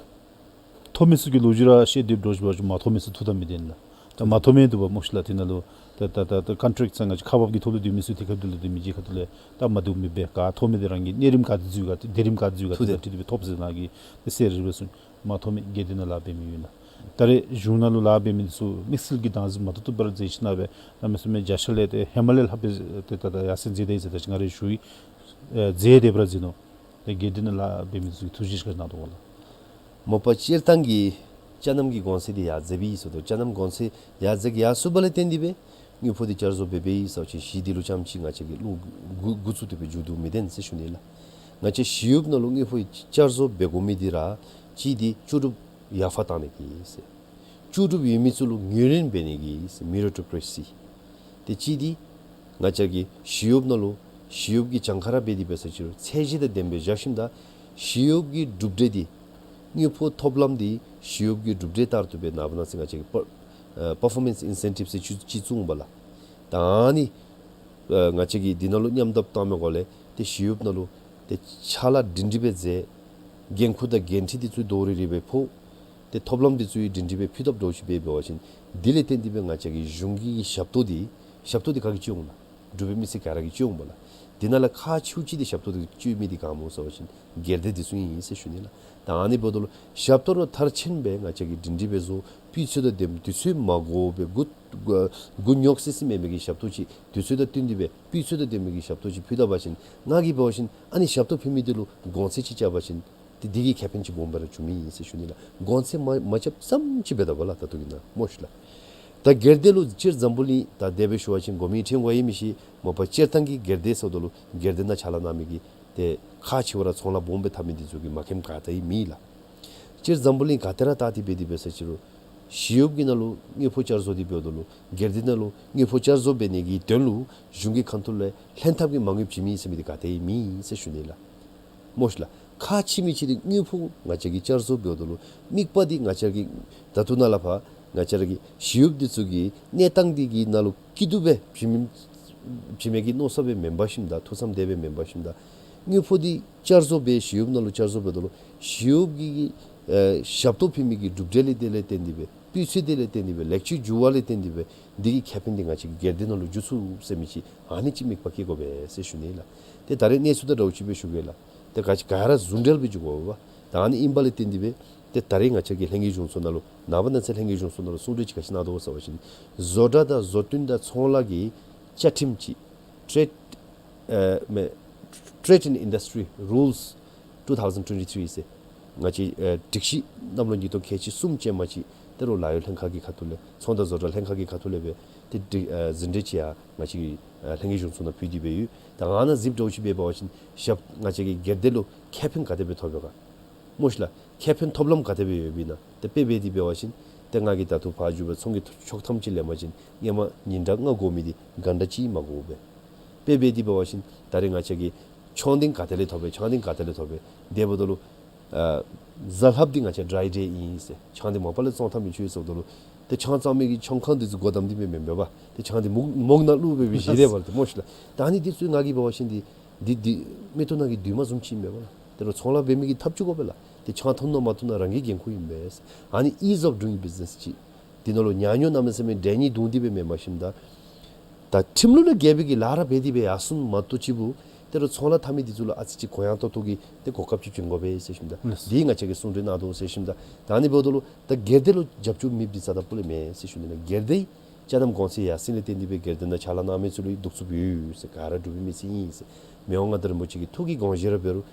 ཐོབ་མི་ཚུ་གི་ལོ་རྒྱུས་ར་བཤད་སྡོདཔ་འདྲཝ་ཅིག་འབད་བ་ཅིན་མ་ཐོབ་མི་ཚུ་ཐུགས་དམ་མི་བདེ་ནི་ལགས། ད་མ་ཐོབ་མི་འདུག་པ་སྨོ་ཤིག་ལགས། དེ་ནང་ལུ་ད་ད་ད་ད་ཀོན་ཊེཀཊ་ཟེར་ང་བཅས་ཁག་འབག་གི་ཐོག་ལུ་སྡོད་མི་ཚུ་དེ་ཁ་ཐུག་ལུ་སྡོད་མི་ཅིག་ཁ་ཐུག་ལས་ད་མ་བདེཝ་མེད་པས། ག་ཐོབ་མི་འདི་རང་གི་གནས་རིམ་ག་དེ་འཛུལ་ག་དེ་དེ་རིམ་ག་དེ་འཛུལ་ག་ཐུགས་དེ་དམ་དེ་དེ་སྦེ་ཐོབ་ཟེར་ནཱ་གིས་ཏེ་ཟེར་རེ་སྦེ་གསུངས། མ་ཐོབ་མི་སྒེར་སྡེ་ནང་ལཱ་འབད་མི་ཡོད་ལགས། ད་རེས་གཞུང་ནང་ལུ་ལཱ་འབད་མི་འདི་ཚུ་དམིགས་བསལ་གྱི་བདག་འཛིན་མ་ཐོབ་ཐོབ་པར་མཛད་ཞིནམ་སྦེ་གནམ་མེད་ས་མེད་བརྒྱ་ཆ་ལས་ཏེ་ཧེ་མ་ལས་ལྷག་སྦེ་ཏེ་ད་ད་ཡར་སེང་མཛད་དེ་ཟེར་ད་ཅི་ང་ར་ཞུ་ཡི། ཨེ་མཛད་དེ་འབད་ར་མཛད་ནུག། ཏེ་སྒེར་སྡེ་ནང་ལཱ་འབད་མི་ཚུ་གིས་ཐུགས་རྗེ་ཆེ་ག་ཅི་གནང་དོ་ག་ལགས། མ་པ་སྤྱིར་བཏང་གི་ཅ་ནམ་གྱི་གོང་ཚད་འདི་ཡར་འཛེགས་པའི་ཟེརཝ་ད་ཅ་ནམ་གོང་ཚད་ཡར་འཛེགས་ཡར་སོངམ་ལས་བརྟེན་ཏེ་སྦེ་དངུལ་ཕོགས་འདི་བསྐྱར་བཟོ་འབད་འབདཝ་ཨིན་ཟེར་བ་ཅིན་གཞི་འདི་ལུ་རྐྱངམ་ཅིག་ང་བཅས་ཀྱིས་ལུ་འགོ་འགོ་བཙུགས་ཏེ་སྦེ་མཇུག་བསྡུ་མི་བདེན་ཟེར་ཞུ་ནི་ལགས། ང་བཅས་ཞི་གཡོགཔ་ནང་ལུ་དངུལ་ཕོགས་བསྐྱར་བཟོ་འབད་དགོ་མི་འདི་ར་གཅིག་འདི་ལྕོགས་གྲུབ་ཡར་འཕར་བཏང་ནི་གི་ཟེར། ལྕོགས་གྲུབ་ཡོད་མི་ཚུ་ལུ་ངོས་ལེན་འབད་ནི་གི་ཟེར་མི་རི་ཊོ་ཀེ་རེ་སི། ཏེ་གཅིག་འདི་ང་བཅས་ཀྱི་ཞི་གཡོགཔ་ནང་ལུ་ཞི་གཡོགཔ་ཀྱི་གྱངས་ཁ་ར་འབད་དེ་འབད་ས་ཅིག་རུང་ཚད་གཞི་དང་ལྡནམ་སྦེ་བཞག་ཞིནམ་ད་ཞི་གཡོགཔ་ཀྱི་གྲུབ་འབྲས་འདི་དངུལ་ཕོགས་ཐོབ་ལམ་འདི་ཞི་གཡོགཔ་ཀྱི་གྲུབ་འབྲས་ལྟར་དུ་སྦེ་ནངས་པ་གནངས་ཚེ་ང་བཅས་ཀྱིས་པར་ཨེ་པར་ཕོར་མེནསི་ཨིན་སེན་ཊིབ་ཟེར་ཅིག་ཅིག་བཙུགས་འོང་པ་ལགས། ད་ཨ་ནི་ཨེ་ང་བཅས་ཀྱིས་འདི་ནང་ལུ་མཉམ་འདེབས་བཏང་མི་སྒང་ལས་ཏེ་ཞི་གཡོགཔ་ནང་ལུ་ཏེ་ཕྱག་ལཱ་སྒྲིང་སྒྲིང་སྦེ་མཛད། འགན་ཁུར་དང་འགན་འཁྲི་འདི་ཚུ་དོ་རུང་རུང་སྦེ་ཕོག། ཏེ་ཐོབ་ལམ་འདི་ཚུ་ཡང་སྒྲིང་སྒྲིང་སྦེ་ཕུལ་ཐབས་འདྲཝ་ཅིག་འབད་འབད་བ་ཅིན་དེ་ལས་བརྟེན་ཏེ་སྦེ་ང་བཅས་ཀྱི་གཞུང་གི་ཞབས་ཏོག་འདི་ཞབས་ཏོག་འདི་ག་གིས་སྤྱོད་འོང་ན་འབྲུག་པའི་མི་སེར་ག་ར་གིས་སྤྱོད་འོང་པ་ལགས། དེ་ནང་ལས་ཁག་ཆེཝ་ཅིག་འདི་ཞབས་ཏོག་འདི་སྤྱོད་མི་འདི་ག་སྨོ་ཟེར་བ་ཅིན་སྒེར་སྡེ་འདི་ཚུ་ཨིན་ཟེར་ཞུ་ནི་ལགས། ད་ཨ་ནི་འབདཝ་ད་ལུ་ཞབས་ཏོག་ནང་མཐར་ཕྱིན་སྦེ་ང་བཅས་ཀྱིས་སྒྲིང་སྒྲིང་སྦེ་བཟོ། སྤུས་ཚད་དང་ལྡནམ་དུས་ཚོད་མ་འགོར་བའི་འགོ་འགོ་འགོ་རྙོག་སི་སི་མེད་མི་གི་ཞབས་ཏོག་ཅིག་དུས་ཚོད་དང་བསྟུན་ཏེ་སྦེ་སྤུས་ཚད་དང་ལྡན་མི་གི་ཞབས་ཏོག་ཅིག་ཕུལ་ད་པ་ཅིན་ང་གིས་འབད་བ་ཅིན་ཨ་ནི་ཞབས་ཏོག་ཕུལ་མི་འདི་ལུ་གོང་ཚད་ཅིག་རྐྱབ་པ་ཅིན་ཏེ་འདི་གིས་ཁེ་ཕན་ཅིག་སྦོམ་སྦེ་ར་བྱུང་མི་ཨིན་ཟེར་ཞུ་ནི་ལགས། གོང་ཚད་མ་མ་རྐྱབ་ཙམ་ཅིག་འབད་ད་པ་ལགས་ད་ལྟོ་གི་ནང་སྨོ་ཤིག་ལགས། ད་སྒེར་སྡེ་ལུ་སྤྱིར་འཛམ་བུ་གླིང་ད་དེ་སྦེ་ཞུ་བ་ཅིན་གོ་མིང་ཕྲེང་བ་ཡང་མི་ཤེས། མ་པ་སྤྱིར་བཏང་གི་སྒེར་སྡེ་ཟེརཝ་ད་ལུ་སྒེར་སྡེ་ནང་ཕྱག་ལཱ་གནང་མི་གི་ཏེ་ཁག་ཆེ་བ་ར་ཚོང་ལཱ་སྦོམ་སྦེ་འཐབ་མི་འདི་ཚུ་གིས་མ་མཁྱེནམ་ག་ཏེ་ཡང་མེད་ལགས། སྤྱིར་འཛམ་བུ་གླིང་ག་ཏེ་ར་བལྟ་སྟེ་འབད་དེ་འབད་ས་ཅི་རུང་ཞི་གཡོགཔ་གི་ནང་ལུ་དངུལ་ཕོགས་བསྐྱར་བཟོ་འདི་འབདཝ་ད་ལུ་སྒེར་སྡེ་ནང་ལུ་དངུལ་ཕོགས་བསྐྱར་བཟོ་འབད་ནི་གི་དོན་ལུ་གཞུང་གི་ཁ་ཐུག་ལས་ལྷན་ཐབས་ཀྱིས་མ་དངུལ་བྱིན་མི་ཟེར་མི་འདི་ག་ཏེ་ཡང་མེད་ཟེར་ཞུ་ནི་ལགས། སྨོ་ཤིག་ལགས། ཁག་ཆེ་མི་ཅིག་འདི་དངུལ་ཕོགས་ང་བཅས་ཀྱིས་བསྐྱར་བཟོ་འབདཝ་ད་ལུ་དམིགས་པ་འདི་ང་བཅས་ཀྱི་ད་ལྟོ་ནཱ་ལས་ཕར་ང་བཅས་ར་གི་ཞི་གཡོགཔ་འདི་ཚུ་གི་གནས་སྟངས་འདི་གི་ནང་ལུ་སྐྱིད་སྡུག་སྦེ་བྱིན་མི་བྱིན་མི་གི་མནོ་བསམ་སྦེ་མེན་པར་ཞིནམ་ད་ཐུགས་བསམ་དེ་སྦེ་མེན་པར་ཞིནམ་ད་དངུལ་ཕོགས་འདི་བསྐྱར་བཟོ་འབད་ཞི་གཡོགཔ་ནང་ལུ་བསྐྱར་བཟོ་འབདཝ་ད་ལུ་ཞི་གཡོགཔ་གི་ཨེ་ཞབས་ཏོག་ཕུལ་མི་གི་གྲུབ་འབྲས་ལས་དེ་ལས་བརྟེན་ཏེ་སྦེ་སྤུས་ཚད་དེ་ལས་བརྟེན་ཏེ་སྦེ་ལེགས་བཅོས་འགྱོ་བ་ལས་བརྟེན་ཏེ་སྦེ་འདི་གི་ཁེ་ཕན་འདི་ང་བཅས་ཀྱི་སྒེར་སྡེ་ནང་ལུ་འགྱོ་ཚུགས་ཟེར་མི་ཅིག་ཨ་ནི་ཅིག་དམིགས་པ་བསྐྱེད་དགོ་པས་ཟེར་ཞུ་ནི་ལགས། ཏེ་ད་རེས་གནས་ཚུལ་དང་འདྲཝ་ཅིག་སྦེ་ཞུ་གེ་ལགས། ཏེ་ག་ཅི་ག་ར་ཟུང་འབྲེལ་སྦེ་འགྱོ་དགོ་པས། ད་ཨ་ནི་ཨིན་པ་ལས་བརྟེན་ཏེ་སྦེ་ཏེ་ད་རེས་ང་བཅས་ཀྱི་ལྷན་རྒྱས་གཞུང་ཚོགས་ནང་ལུ་ནངས་པ་གནངས་ཚེ་ལྷན་རྒྱས་གཞུང་ཚོགས་ནང་ལུ་གསུང་གྲོས་ཅིག་ག་ཅི་གནང་དོ་ཟེར་བ་ཅིན་བཟོ་གྲྭ་དང་བཟོ་སྐྲུན་དང་ཚོང་ལཱ་གི་བཅའ་ཁྲིམས་ཅིག Trade ཨེ་མེན་Trade and Industry Rules two thousand twenty-three ཟེར་ང་བཅས་ཨེ་སྒྲིག་གཞི་གནམ་ལོ་ཉིས་སྟོང་ཁལ་གཅིག་གསུམ་ཅན་མ་ཅིག་ཏེ་རོགས་ལཱ་གཡོག་ལྷན་ཁག་གི་ཁ་ཐུག་ལས་ཚོང་དང་བཟོ་གྲྭ་ལྷན་ཁག་གི་ཁ་ཐུག་ལས་སྦེ་ཏེ་སྒྲིག་ཨེ་ཟིན་བྲིས་ཅིག་ཡང་ང་བཅས་ཀྱི་ཨེ་ལྷན་རྒྱས་གཞུང་ཚོགས་ནང་ཕུལ་ཏེ་སྦེ་ཡོད། ད་ཨ་ནཱ་གཟིགས་འདྲཝ་ཅིག་འབད་བ་ཅིན་ཞབས་ང་བཅས་ཀྱི་སྒེར་སྡེ་ལུ་ཁེ་ཕན་ག་དེ་སྦེ་ཐོབ་ཡོད་ག་སྨོ་ཤིག་ལགས། ཁེ་ཕན་ཐོབ་ལམ་ག་དེ་སྦེ་ཡོདཔ་ཨིན་ན། ཏེ་དཔེ་འབད་དེ་འབད་བ་ཅིན་ཏེ་ང་གིས་ད་ལྟོ་ཕར་འགྱོ་སྦེ་ཚོང་གི་ཆོག་ཐམ་ཅིག་ལེན་པ་ཅིན་སྔོན་མ་ཉིན་གྲངས་ལྔ་འགོར་མི་འདི་གང་དྲག་ཅིག་མ་འགོར་བས། དཔེ་འབད་དེ་འབད་བ་ཅིན་ད་རེས་ང་བཅས་ཀྱིས་ཆང་འདི་ག་ཏེ་ལས་ཐོབ་པས། ཆང་འདི་ག་ཏེ་ལས་ཐོབ་པས། དེ་འབདཝ་ད་ལུ་ཨ་གཟའ་ལྷགཔ་འདི་ང་བཅས་dry day ཨིན་ཟེར། ཆང་འདི་མ་པ་ལས་བཙོང་ཐབས་མི་ཚུ་ཡོད་ཟེརཝ་ད་ལུ་ཏེ་ཆང་བཙོང་མི་གི་ཆང་ཁང་འདི་ཚུ་སྒོ་བསྡམས་ཏེ་སྦེ་མེན་པས། ཏེ་ཆང་འདི་མུག་མུག་ནང་བླུགས་སྦེ་སྦེ་བཞེས་དེས་པ་ལགས། ཏེ་སྨོ་ཤིག་ལགས། ད་ཨ་ནི་འདི་ཚུ་ང་གིས་འབད་བ་ཅིན་འདི་འདི་འདི་མིག་ཏོ་ནང་གི་རྡུལ་མ་བཟུམ་ཅིག་ཨིན་པས་ལགས། དེ་རུང་ཚོང་ལཱ་འབད་མི་གིས་འཐབ་བཅུག་དགོ་པས་ལགས། ཏེ་ཆང་འཐུང་ན་མ་འཐུང་ན་རང་གི་འགན་ཁུར་ཨིན་པས། ཨ་ནི་ease of doing business ཅིག་འདི་ནང་ལུ་ཉག་ཉོག་གནམ་མེད་ས་མེད་འདྲེ་གཉིས་བརྡུང་སྟེ་སྦེ་མེན་པར་ཞིནམ་ད་ད་ཁྲིམས་ལུགས་ལས་འགལ་བའི་གི་ལཱ་ར་འབད་དེ་སྦེ་ཡར་སོང་མ་གཏོགས་ཅིག་པོ་དེ་རུང་ཚོང་ལཱ་འཐབ་མི་འདི་ཚུ་ལུ་ཨ་ཙི་ཅིག་གུ་ཡངས་ཏོག་ཏོ་གི་ཏེ་གོ་སྐབས་ཅིག་བྱིན་དགོ་པས་ཟེར་ཞིནམ་ད། ལགས། འདི་ང་བཅས་ཀྱིས་གསུང་གྲོས་གནང་དོ་ཟེར་ཞིནམ་ད། ད་ཨ་ནི་འབདཝ་ད་ལུ་ད་སྒེར་སྡེ་ལུ་རྒྱབ་སྐྱོར་མེདཔ་འདི་རྩ་དང་སྤུ་ལས་མེན་ཟེར་ཞུ་ནི་ལགས། སྒེར་སྡེ་ཅ་རྣམ་གོང་ཚད་ཡར་སེང་ལས་བརྟེན་ཏེ་སྦེ་སྒེར་སྡེ་ནང་ཕྱག་ལཱ་གནང་མི་ཚུ་ལུ་གདུག་རྩུབ་ཡོད་ཟེར། ག་ར་འབྲུག་པའི་མི་སེར་ཨིན་ཟེར། མི་དབང་མངའ་བདག་རིན་པོ་ཆེ་གི་ཐུགས་ཀྱི་དགོངས་བཞེད་ར་འབད་རུང་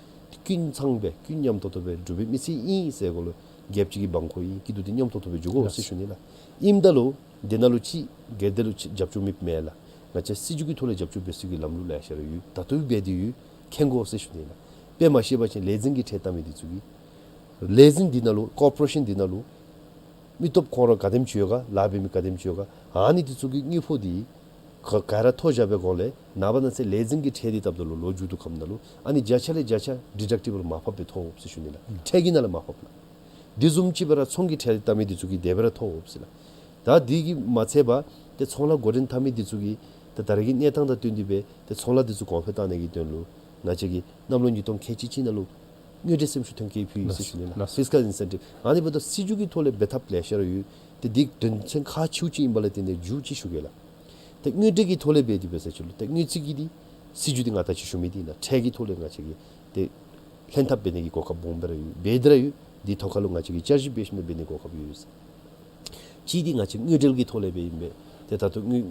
ཀུན་ཚང་སྦེ་ཀུན་མཉམ་ཏོག་ཏོ་སྦེ་འབྲུག་པའི་མི་སེར་ཨིན་ཟེར་གོ་ལུ་རྒྱལཔོ་ཅིག་གི་འབངས་ཁོ་ཨིན། སྐྱིད་སྡུག་འདི་མཉམ་ཏོག་ཏོ་སྦེ་འགྱོ་དགོ་ཟེར་ཞུ་ནི་ལགས། ཨིནམ་ད་ལུ་དེ་ནང་ལུ་ཅིག་སྒེར་སྡེ་ལུ་ཅིག་རྒྱབ་སྐྱོར་མེདཔ་མེན་ལགས། ང་བཅས་སྲིད་བྱུས་ཀྱི་ཐོག་ལས་རྒྱབ་སྐྱོར་འབད་ས་གི་ལམ་ལུགས་ལེ་ཤ་ར་ཡོད། ད་ལྟོ་ཡང་འབད་དེ་ཡོད། མཁྱེན་དགོ་ཟེར་ཞུ་ནི་ལགས། དཔེ་མ་ཤེས་པ་ཅིན་ལས་འཛིན་གྱི་ཁྲལ་བཏབ་མི་འདི་ཚུ་གིས་ལས་འཛིན་འདི་ནང་ལུ་ཀོར་པོ་རེ་ཤཱན་འདི་ནང་ལུ་མི་སྟོབས་ཁོང་ར་ག་དེམ་ཅིག་ཡོད་ག་ལཱ་འབད་མི་ག་དེམ་ཅིག་ཡོད་ག་ཨ་ནི་འདི་ཚུ་གི་དངུལ་ཕོགས་འདི་ག་ག་ར་ཐོ་བཞག་པའི་སྒང་ལས་ནངས་པ་གནངས་ཚེ་ལས་འཛིན་གྱི་ཁྲལ་འདི་བཏབ་ད་ལུ་ལོ་མཇུག་བསྡུ་ཁམས་ནང་ལུ་ཨ་ནི་བརྒྱ་ཆ་ལས་བརྒྱ་ཆ་ཌི་ཌག་ཊི་བཱལ་མར་ཕབ་སྦེ་ཐོབ་ཟེར་ཞུ་ནི་ལགས། ཁྲལ་གྱི་ནང་ལས་མར་ཕབ་ལགས། དེ་བཟུམ་ཅིག་སྦེ་ར་ཚོང་གི་ཁྲལ་བཏབ་མི་འདི་ཚུ་གིས་དེ་སྦེ་ར་ཐོབ་ཟེར་ལགས། ད་དེ་གིས་མ་ཚད་པར་ཏེ་ཚོང་ལཱ་འགོ་འདྲེན་འཐབ་མི་འདི་ཚུ་གིས་ད་ད་རེས་ཀྱི་གནས་སྟངས་དང་བསྟུན་ཏེ་སྦེ་ཏེ་ཚོང་ལཱ་འདི་ཚུ་གོང་འཕེལ་བཏང་ནི་གི་དོན་ལུ་ང་བཅས་ཀྱིས་གནམ་ལོ་ཉིས་སྟོང་ཁལ་གཅིག་གཅིག་ནང་ལུ་དངུལ་འབྲེལ་སེམས་ཤུགས་ཐོན་སྐྱེད་ཕུལ་ཡི་ཟེར་ཞུ་ནི་ལགས། ལགས། ཕིས་ཀཱལ་ཨིན་སེན་ཊིབ་ཨ་ནི་འབདཝ་ད་སྲིད་བྱུས་ཀྱི་ཐོག་ལས་འབད་ཐབས་ལེ་ཤ་ར་ཡོད། ཏེ་འདི་དོན་ཚན་ཁག་ཆེཝ་ཅིག་ཨིན་པ་ལས་བརྟེན་ཏེ་མཇུག་ཅིག་ཞུ་གེ་ལགས། ཏེ་དངུལ་འབྲེལ་གྱི་ཐོག་ལས་འབད་དེ་འབད་ས་ཅི་ལུ་ཏེ་དངུལ་རྩིས་ཀྱི་འདི་སྲིད་བྱུས་འདི་ང་ད་ཅི་ཞུ་མི་འདི་ཨིན་ལགས། ཁྲལ་གྱི་ཐོག་ལས་ང་བཅས་ཀྱིས་ཏེ་ལྷན་ཐབས་འབད་ནི་གི་གོ་སྐབས་སྦོམ་སྦེ་ར་ཡོད། འབད་དེ་ར་ཡོད། འདི་ཐོག་ཁ་ལུ་ང་བཅས་ཀྱིས་བསྐྱར་ཞིབ་འབད་ཞིནམ་ལས་འབད་ནི་གོ་སྐབས་ཡོད། གཅིག་འདི་ང་བཅས་དངུལ་འབྲེལ་གྱི་ཐོག་ལས་འབད་ཨིན་པས། ཏེ་ད་ལྟོ་དངུལ་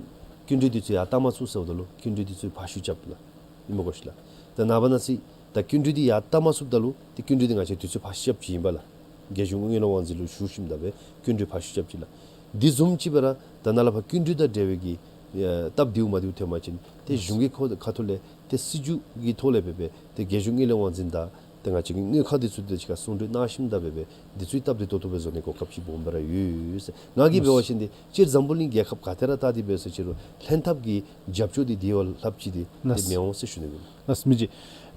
སྐྱིན་འགྲུལ་འདི་ཚུ་ཡར་བཏང་མ་ཚུགས་ཟེརཝ་ད་ལུ་སྐྱིན་འགྲུལ་འདི་ཚུ་ཕར་བཤུད་རྐྱབ་ལགས། ཨིན་མས་གོ་ཤིག་ལགས། ཏེ་ནངས་པ་གནངས་ཚེ་ད་སྐྱིན་འགྲུལ་འདི་ཡར་བཏང་མ་ཚུགསཔ་ད་ལུ་ཏེ་སྐྱིན་འགྲུལ་འདི་ང་བཅས་དུས་ཚོད་ཕར་བཤུད་རྐྱབ་ཅི་ཨིན་པས་ལགས། རྒྱལ་གཞུང་དངུལ་ལས་དབང་འཛིན་ལུ་ཞུ་ཞིནམ་ད་སྦེ་སྐྱིན་འགྲུལ་ཕར་བཤུད་རྐྱབ་ཅི་ལགས། འདི་བཟུམ་ཅིག་སྦེ་ར་ད་ནཱ་ལས་ཕར་སྐྱིན་འགྲུལ་དང་འབྲེལ་བའི་གི་ཨེ་སྟབས་བདེཝ་མ་བདེཝ་ཐོན་པ་ཅིན་ཏེ་གཞུང་གི་ཁ་ཁ་ཐུག་ལས་ཏེ་སྲིད་བྱུས་ཀྱི་ཐོག་ལས་འབད་སྦེ་ཏེ་རྒྱལ་གཞུང་དངུལ་ལས་དབང་འཛིན་དང་ཏེ་ང་བཅས་ཀྱི་དངུལ་ཁང་འདི་ཚུ་དང་གཅིག་ཁར་གསུང་གྲོས་གནང་ཞིནམ་ད་འབད་སྦེ་འདི་ཚུ་སྟབས་བདེ་ཏོག་ཏོ་སྦེ་བཟོ་ནི་གོ་སྐབས་ཅིག་སྦོམ་སྦེ་ར་ཡོད་ཟེར། ང་གིས་འབད་བ་ཅིན་ཏེ་སྤྱིར་འཛམ་བུ་གླིང་རྒྱལ་ཁབ་ག་ཏེ་ར་བལྟ་སྟེ་འབད་ས་ཅི་རུང་ལྷན་ཐབས་ཀྱི་རྒྱབ་སྐྱོར་འདི་དེ་བ་ལྷགཔ་ཅིག་འདི་ཏེ་ལགས། མི་འོང་ཟེར་ཞུ་ནི་ཨིན། ལགས་སོ་མི་རྗེ།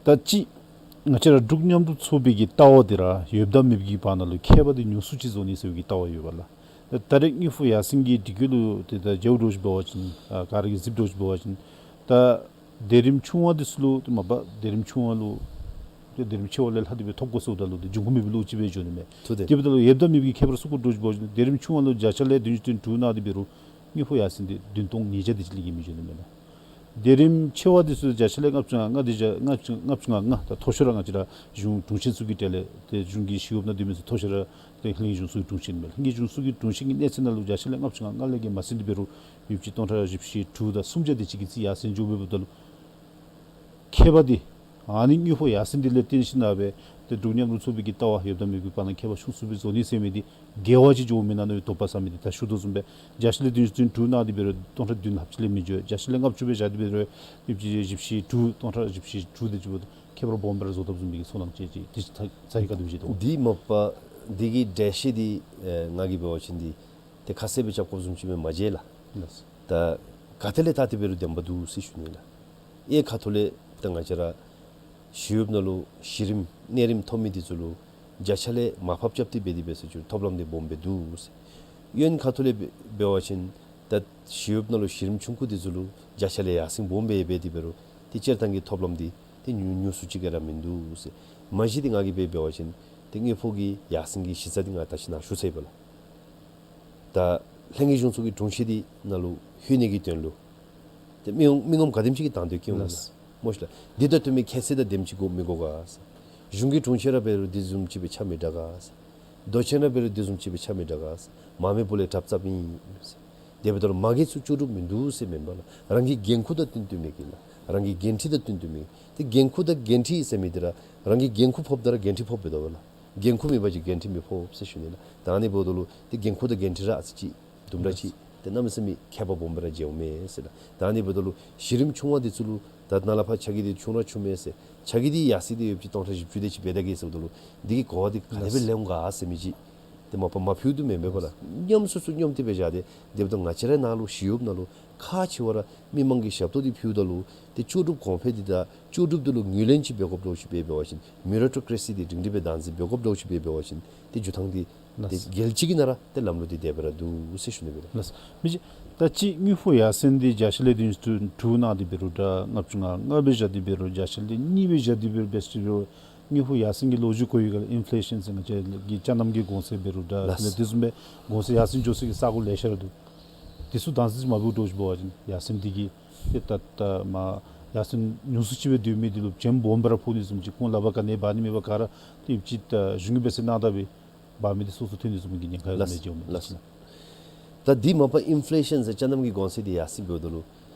ད་ཅི་ང་བཅས་ར་འབྲུག་མཉམ་འབྲེལ་ཚོགས་པའི་གི་ལྟ་བ་འདི་ར་ཡོདཔ་དང་མེདཔ་གི་བར་ན་ལུ་ཁྱད་པར་འདི་ཉུང་སུ་ཅིག་བཟོ་ནི་ཟེར་བའི་གི་ལྟ་བ་ཡོད་པ་ལགས། ད་ད་རེས་དངུལ་ཕོགས་ཡར་སེང་གི་སྒྲིག་གཞི་ལུ་ཏེ་ད་མཇལཝ་འདྲཝ་ཅིག་འབད་བ་ཅིན་ཨ་ག་ར་གིས་གཟིགསཔ་འདྲཝ་ཅིག་འབད་བ་ཅིན་ད་སྡེ་རིམ་ཆུང་བ་འདི་ཚུ་ལུ་ཏེ་མ་པ་སྡེ་རིམ་ཆུང་བ་ལུ་ཏེ་སྡེ་རིམ་ཆེ་བ་ལས་ལྷག་སྟེ་སྦེ་ཐོབ་དགོ་ཟེརཝ་ད་ལུ་ཏེ་འབྱུང་ཁུངས་མེད་པའི་ལོ་ཅིག་སྦེ་འགྱོ་ནི་མས། ཐུགས་བདེན། དེ་འབདཝ་ད་ལུ་ཡོདཔ་དང་མེདཔ་གི་ཁྱད་པར་ཚུ་གོ་འདྲཝ་ཅིག་འབད་བ་ཅིན་སྡེ་རིམ་ཆུང་བ་ལུ་བརྒྱ་ཆ་ལས་བདུན་ཅུ་དོན་དྲུག་ནང་འདི་འབད་རུང་དངུལ་ཕོགས་ཡར་སེང་འདི་བདུན་སྟོང་ཉིས་བརྒྱ་དེ་ཅིག་ལས་བརྒལ་མི་འགྱོ་ནི་མས་ལགས། སྡེ་རིམ་ཆེ་བ་འདི་ཚུ་བརྒྱ་ཆ་ལས་ལྔ་བཅུ་ང་ལྔ་འདི་བརྒྱ་ལྔ་བཅུ་ལྔ་བཅུ་ང་ལྔ་ད་མཐོ་ཤོས་ར་ང་བཅས་ར་གཞུང་དྲུང་ཆེན་ཚུ་གི་གྲས་ལས་ཏེ་གཞུང་གི་ཞི་གཡོགཔ་ནང་སྡོད་མི་ཚུ་མཐོ་ཤོས་ར་ཏེ་ལྷན་རྒྱས་གཞུང་ཚོགས་ཀྱི་དྲུང་ཆེན་མས། ལྷན་རྒྱས་གཞུང་ཚོགས་ཀྱི་དྲུང་ཆེན་གྱི་གནས་ཚད་ནང་ལུ་བརྒྱ་ཆ་ལས་ལྔ་བཅུ་ང་ལྔ་ལས་ཀྱི་མ་ཟིན་ཏེ་འབད་རུང་ཡོདཔ་ཅིག་སྟོང་ཕྲག་བཞི་བཅུ་ཞེ་དྲུག་དང་སུམ་བརྒྱ་དེ་ཅིག་གི་རྩིས་ཡར་སེང་འགྱོ་འབདཝ་ད་ལུ་ཁྱད་པར་འདི་ཨ་ནི་དངུལ་ཕོགས་ཡར་སེང་འདི་ལས་བརྟེན་ཞིནམ་ལས་ཏེ་འབྲུག་མཉམ་རུབ་ཚོགས་པའི་གི་ལྟ་བ་ཡོདཔ་དང་མེདཔ་གི་བར་ན་ཁྱད་པར་ཆུང་སུ་སྦེ་བཟོ་ནི་ཟེར་མི་འདི་འགལ་བ་ཅིག་འགྱོཝ་མེན་ན་མནོ་བའི་དོགས་པ་ཟ་མི་འདི། ད་ཞུ་དོ་བཟུམ་སྦེ་བརྒྱ་ཆ་ལས་བདུན་ཅུ་དོན་དྲུག་གནང་སྟེ་འབད་རུང་སྟོང་ཕྲག་བདུན་ལྷགཔ་ཅིག་ལས་མི་འགྱོ། བརྒྱ་ཆ་ལས་ལྔ་བཅུ་སྦེ་བཞག་སྟེ་འབད་རུང་ཡོདཔ་ཅིག་བཞི་བཅུ་ཞེ་དྲུག་སྟོང་ཕྲག་བཞི་བཅུ་ཞེ་དྲུག་དེ་ཅིག་འབདཝ་ད་ཁྱད་པར་སྦོམ་སྦེ་ར་བཟོ་དོ་བཟུམ་མའི་གི་ཚོར་སྣང་ཅིག་ཅིག་དེ་ཚ་ཚ་གི་ག་དེ་སྦེ་བཞེས་དོ། འདི་མ་པ་འདི་གི་འགྲེལ་བཤད་འདི་ཨེ་ང་གིས་འབད་བ་ཅིན་འདི་ཏེ་ཁ་གསལ་སྦེ་རྐྱབ་དགོཔ་བཟུམ་ཅིག་སྦེ་མ་མཇལ་ལགས། ལགས། ད་ག་ཏེ་ལས་བལྟ་སྟེ་འབད་རུང་བདེན་པ་འདུག་ཟེར་ཞུ་ནི་ལགས། ཨེ་ཁ་ཐུག་ལས་ད་ང་བཅས་ར་ཞི་གཡོགཔ་ནང་ལུ་གཞི་རིམ་གནས་རིམ་མཐོ་མི་འདི་ཚུ་ལུ་བརྒྱ་ཆ་ལས་མར་ཕབ་རྐྱབ་སྟེ་འབད་དེ་འབད་ཟེར་ཅིག་ཐོབ་ལམ་འདི་སྦོམ་སྦེ་འདུག་ཟེར། གཡོན་ཁ་ཐུག་ལས་འབད་འབད་བ་ཅིན་ད་ཞི་གཡོགཔ་ནང་ལུ་གཞི་རིམ་ཆུང་ཀུ་འདི་ཚུ་ལུ་བརྒྱ་ཆ་ལས་ཡར་སེང་སྦོམ་སྦེ་འབད་དེ་འབད་རུང་ཏེ་སྤྱིར་བཏང་གི་ཐོབ་ལམ་འདི་ཏེ་ཉུང་ཉུང་སུ་ཅིག་ག་ར་མིན་འདུག་ཟེར། མ་གཞི་འདི་ང་གིས་འབད་འབད་བ་ཅིན་ཏེ་དངུལ་ཕོགས་ཀྱི་ཡར་སེང་གི་གཞི་རྩ་འདི་ང་ད་ཅི་ནཱ་ཞུ་ཚར་ཡི་པ་ལགས། ད་ལྷན་རྒྱས་གཞུང་ཚོགས་ཀྱི་དྲུང་ཆེན་འདི་ནང་ལུ་ལྷོད་ནི་གི་དོན་ལུ་ཏེ་མི་མི་ངོམ་ག་དེམ་ཅིག་གིས་དང་འདོད་བསྐྱེད་འོང་ལགས། ལགས། མོ་ཤིག་ལགས། འདི་དང་བསྟུན་མི་ཁྱད་ཚད་དང་དེམ་ཅིག་དགོ་མི་དགོ་ག་ཟེར། གཞུང་གི་དྲུང་ཆེན་ར་འབད་རུང་དེ་བཟུམ་ཅིག་སྦེ་ཆ་མི་དྲག་ག་ཟེར། མདོ་ཆེན་ར་འབད་རུང་དེ་བཟུམ་ཅིག་སྦེ་ཆ་མི་དྲག་ག་ཟེར། མ་མི་པོ་ལས་དྲགཔ་རྐྱབ་ཨིན་ཟེར། དེ་འབདཝ་ད་ལུ་མ་གི་ཚུ་ལྕོགས་གྲུབ་མིན་འདུག་ཟེར་མེན་པ་ལགས། རང་གི་འགན་ཁུར་དང་བསྟུན་བསྟུན་མི་གི་ལགས། རང་གི་འགན་འཁྲི་དང་བསྟུན་བསྟུན་མི་གི། ཏེ་འགན་ཁུར་དང་འགན་འཁྲི་ཟེར་མི་འདི་ར་རང་གི་འགན་ཁུར་ཕོགཔ་ད་ར་འགན་འཁྲི་ཕོགཔ་འབད་དོ་བ་ལགས། འགན་ཁུར་མེད་པ་ཅིན་འགན་འཁྲི་མི་ཕོག་ཟེར་ཞུ་ནི་ལགས། ད་ཨ་ནི་འབདཝ་ད་ལུ་ཏེ་འགན་ཁུར་དང་འགན་འཁྲི་ར་ཨ་ཙི་ཅིག་དུམ་གྲ་ཅིག་ཏེ་གནམ་མེད་ས་མེད་ཁྱད་པར་སྦོམ་སྦེ་ར་མཇལཝ་མས་ཟེར་ལགས། ད་ཨ་ནི་འབདཝ་ད་ལུ་གཞི་རིམ་ཆུང་བ་འདི་ཚུ་ལུ་ད་ནཱ་ལས་ཕར་ཆ་གི་འདི་ཆུང་ར་ཆུང་མས་ཟེར། ཆ་གི་འདི་ཡར་སེང་འདི་ཡོདཔ་ཅིག་སྟོང་ཕྲག་བཞི་བཅུ་དེ་ཅིག་འབད་ད་གེ་ཟེརཝ་ད་ལུ་འདི་གི་གོ་བ་འདི་ག་དེ་སྦེ་ལེན་འོང་ག་ཟེར་མི་ཅིག་ཏེ་མ་པ་མ་ཕུལ་དོ་མེན་པས་པ་ལགས། སྙོམས་སུ་སུ་སྙོམས་ཏེ་སྦེ་བཞག་སྟེ་དེ་འབདཝ་ད་ང་བཅས་རའི་ནང་ལུ་ཞི་གཡོགཔ་ནང་ལུ་ཁག་ཆེ་བ་ར་མི་མང་གི་ཞབས་ཏོག་འདི་ཕུལཝ་ད་ལུ་ཏེ་ལྕོགས་གྲུབ་གོང་འཕེལ་འདི་དང་ལྕོགས་གྲུབ་འདི་ལུ་ངོས་ལེན་ཅིག་འབད་དགོཔ་འདྲཝ་ཅིག་འབད་འབད་བ་ཅིན་མི་རི་ཊོ་ཀེ་རེ་སི་འདི་སྒྲིང་སྒྲི་སྦེ་བདག་འཛིན་འབད་དགོཔ་འདྲཝ་ཅིག་འབད་འབད་བ་ཅིན་ཏེ་འགྱོ་ཐངས་འདི་ཏེ་ལགས། རྒྱལ་སྤྱི་གི་ནང་ར་ཏེ་ལམ་ལུགས་འདི་དེ་སྦེ་ར་འདུག་ཟེར་ཞུ་ནི་སྦེ་ལགས། ལགས། མི་ཅིག་ད་ཅི་དངུལ་ཕོགས་ཡར་སེང་འདི་བརྒྱ་ཆ་ལས་བདུན་ཅུ་དོན་དྲུག་གནང་སྟེ་འབད་རུང་དྲག་ལྔ་བཅུ་ང་ལྔ་སྦེ་བཞག་སྟེ་འབད་རུང་བརྒྱ་ཆ་ལས་གཉིས་སྦེ་བཞག་སྟེ་འབད་རུང་བརྒྱ་ཆ་ལས་དངུལ་ཕོགས་ཡར་སེང་གི་ལོ་རྒྱུས་གོ་ཡི་ག་ལགས། ཨིན་ཕི་ལེ་ཤཱན་ཟེར་ང་བཅས་ཀྱི་ཅ་རྣམ་གྱི་གོང་ཚད་འབད་རུང་དྲག་ལགས། དེ་ལས་དེ་བཟུམ་སྦེ་གོང་ཚད་ཡར་སེང་འགྱོ་སའི་གི་ས་གོ་ལེ་ཤ་ར་འདུག། དེ་ཚུ་དང་ཟེར་མ་འབདཝ་འདྲཝ་ཅིག་འབད་བ་ཅིན་ཡར་སེང་འདི་གིས་ཏེ་ད་ད་མ་ཡར་སེང་ཉུང་སུ་ཅིག་སྦེ་སྡོད་མི་འདི་ལུ་བྱེམ་སྦོམ་སྦེ་ར་ཕོག་ནི་བཟུམ་ཅིག་ཁོང་ལག་པར་ག་ནི་འབག་ནི་མེད་པར་ག་ར་ཏེ་ཡོདཔ་ཅིག་ད་གཞུང་གིས་འབད་ཟེར་གནང་ད་སྦེ་འབག་མི་འདི་སོ་སོ་ཐོན་ནི་བཟུམ་གྱི་ཉེན་ཁ་ཡང་ལགས། མི་འགྱོ་མི་ལགས། འདི་ཅིག་ལགས། ད་འདི་མ་པ་ཨིན་ཕི་ལེ་ཤཱན་ཟེར་ཅ་རྣམ་གྱི་གོང་ཚད་འདི་ཡར་སེང་འབདཝ་ད་ལུ་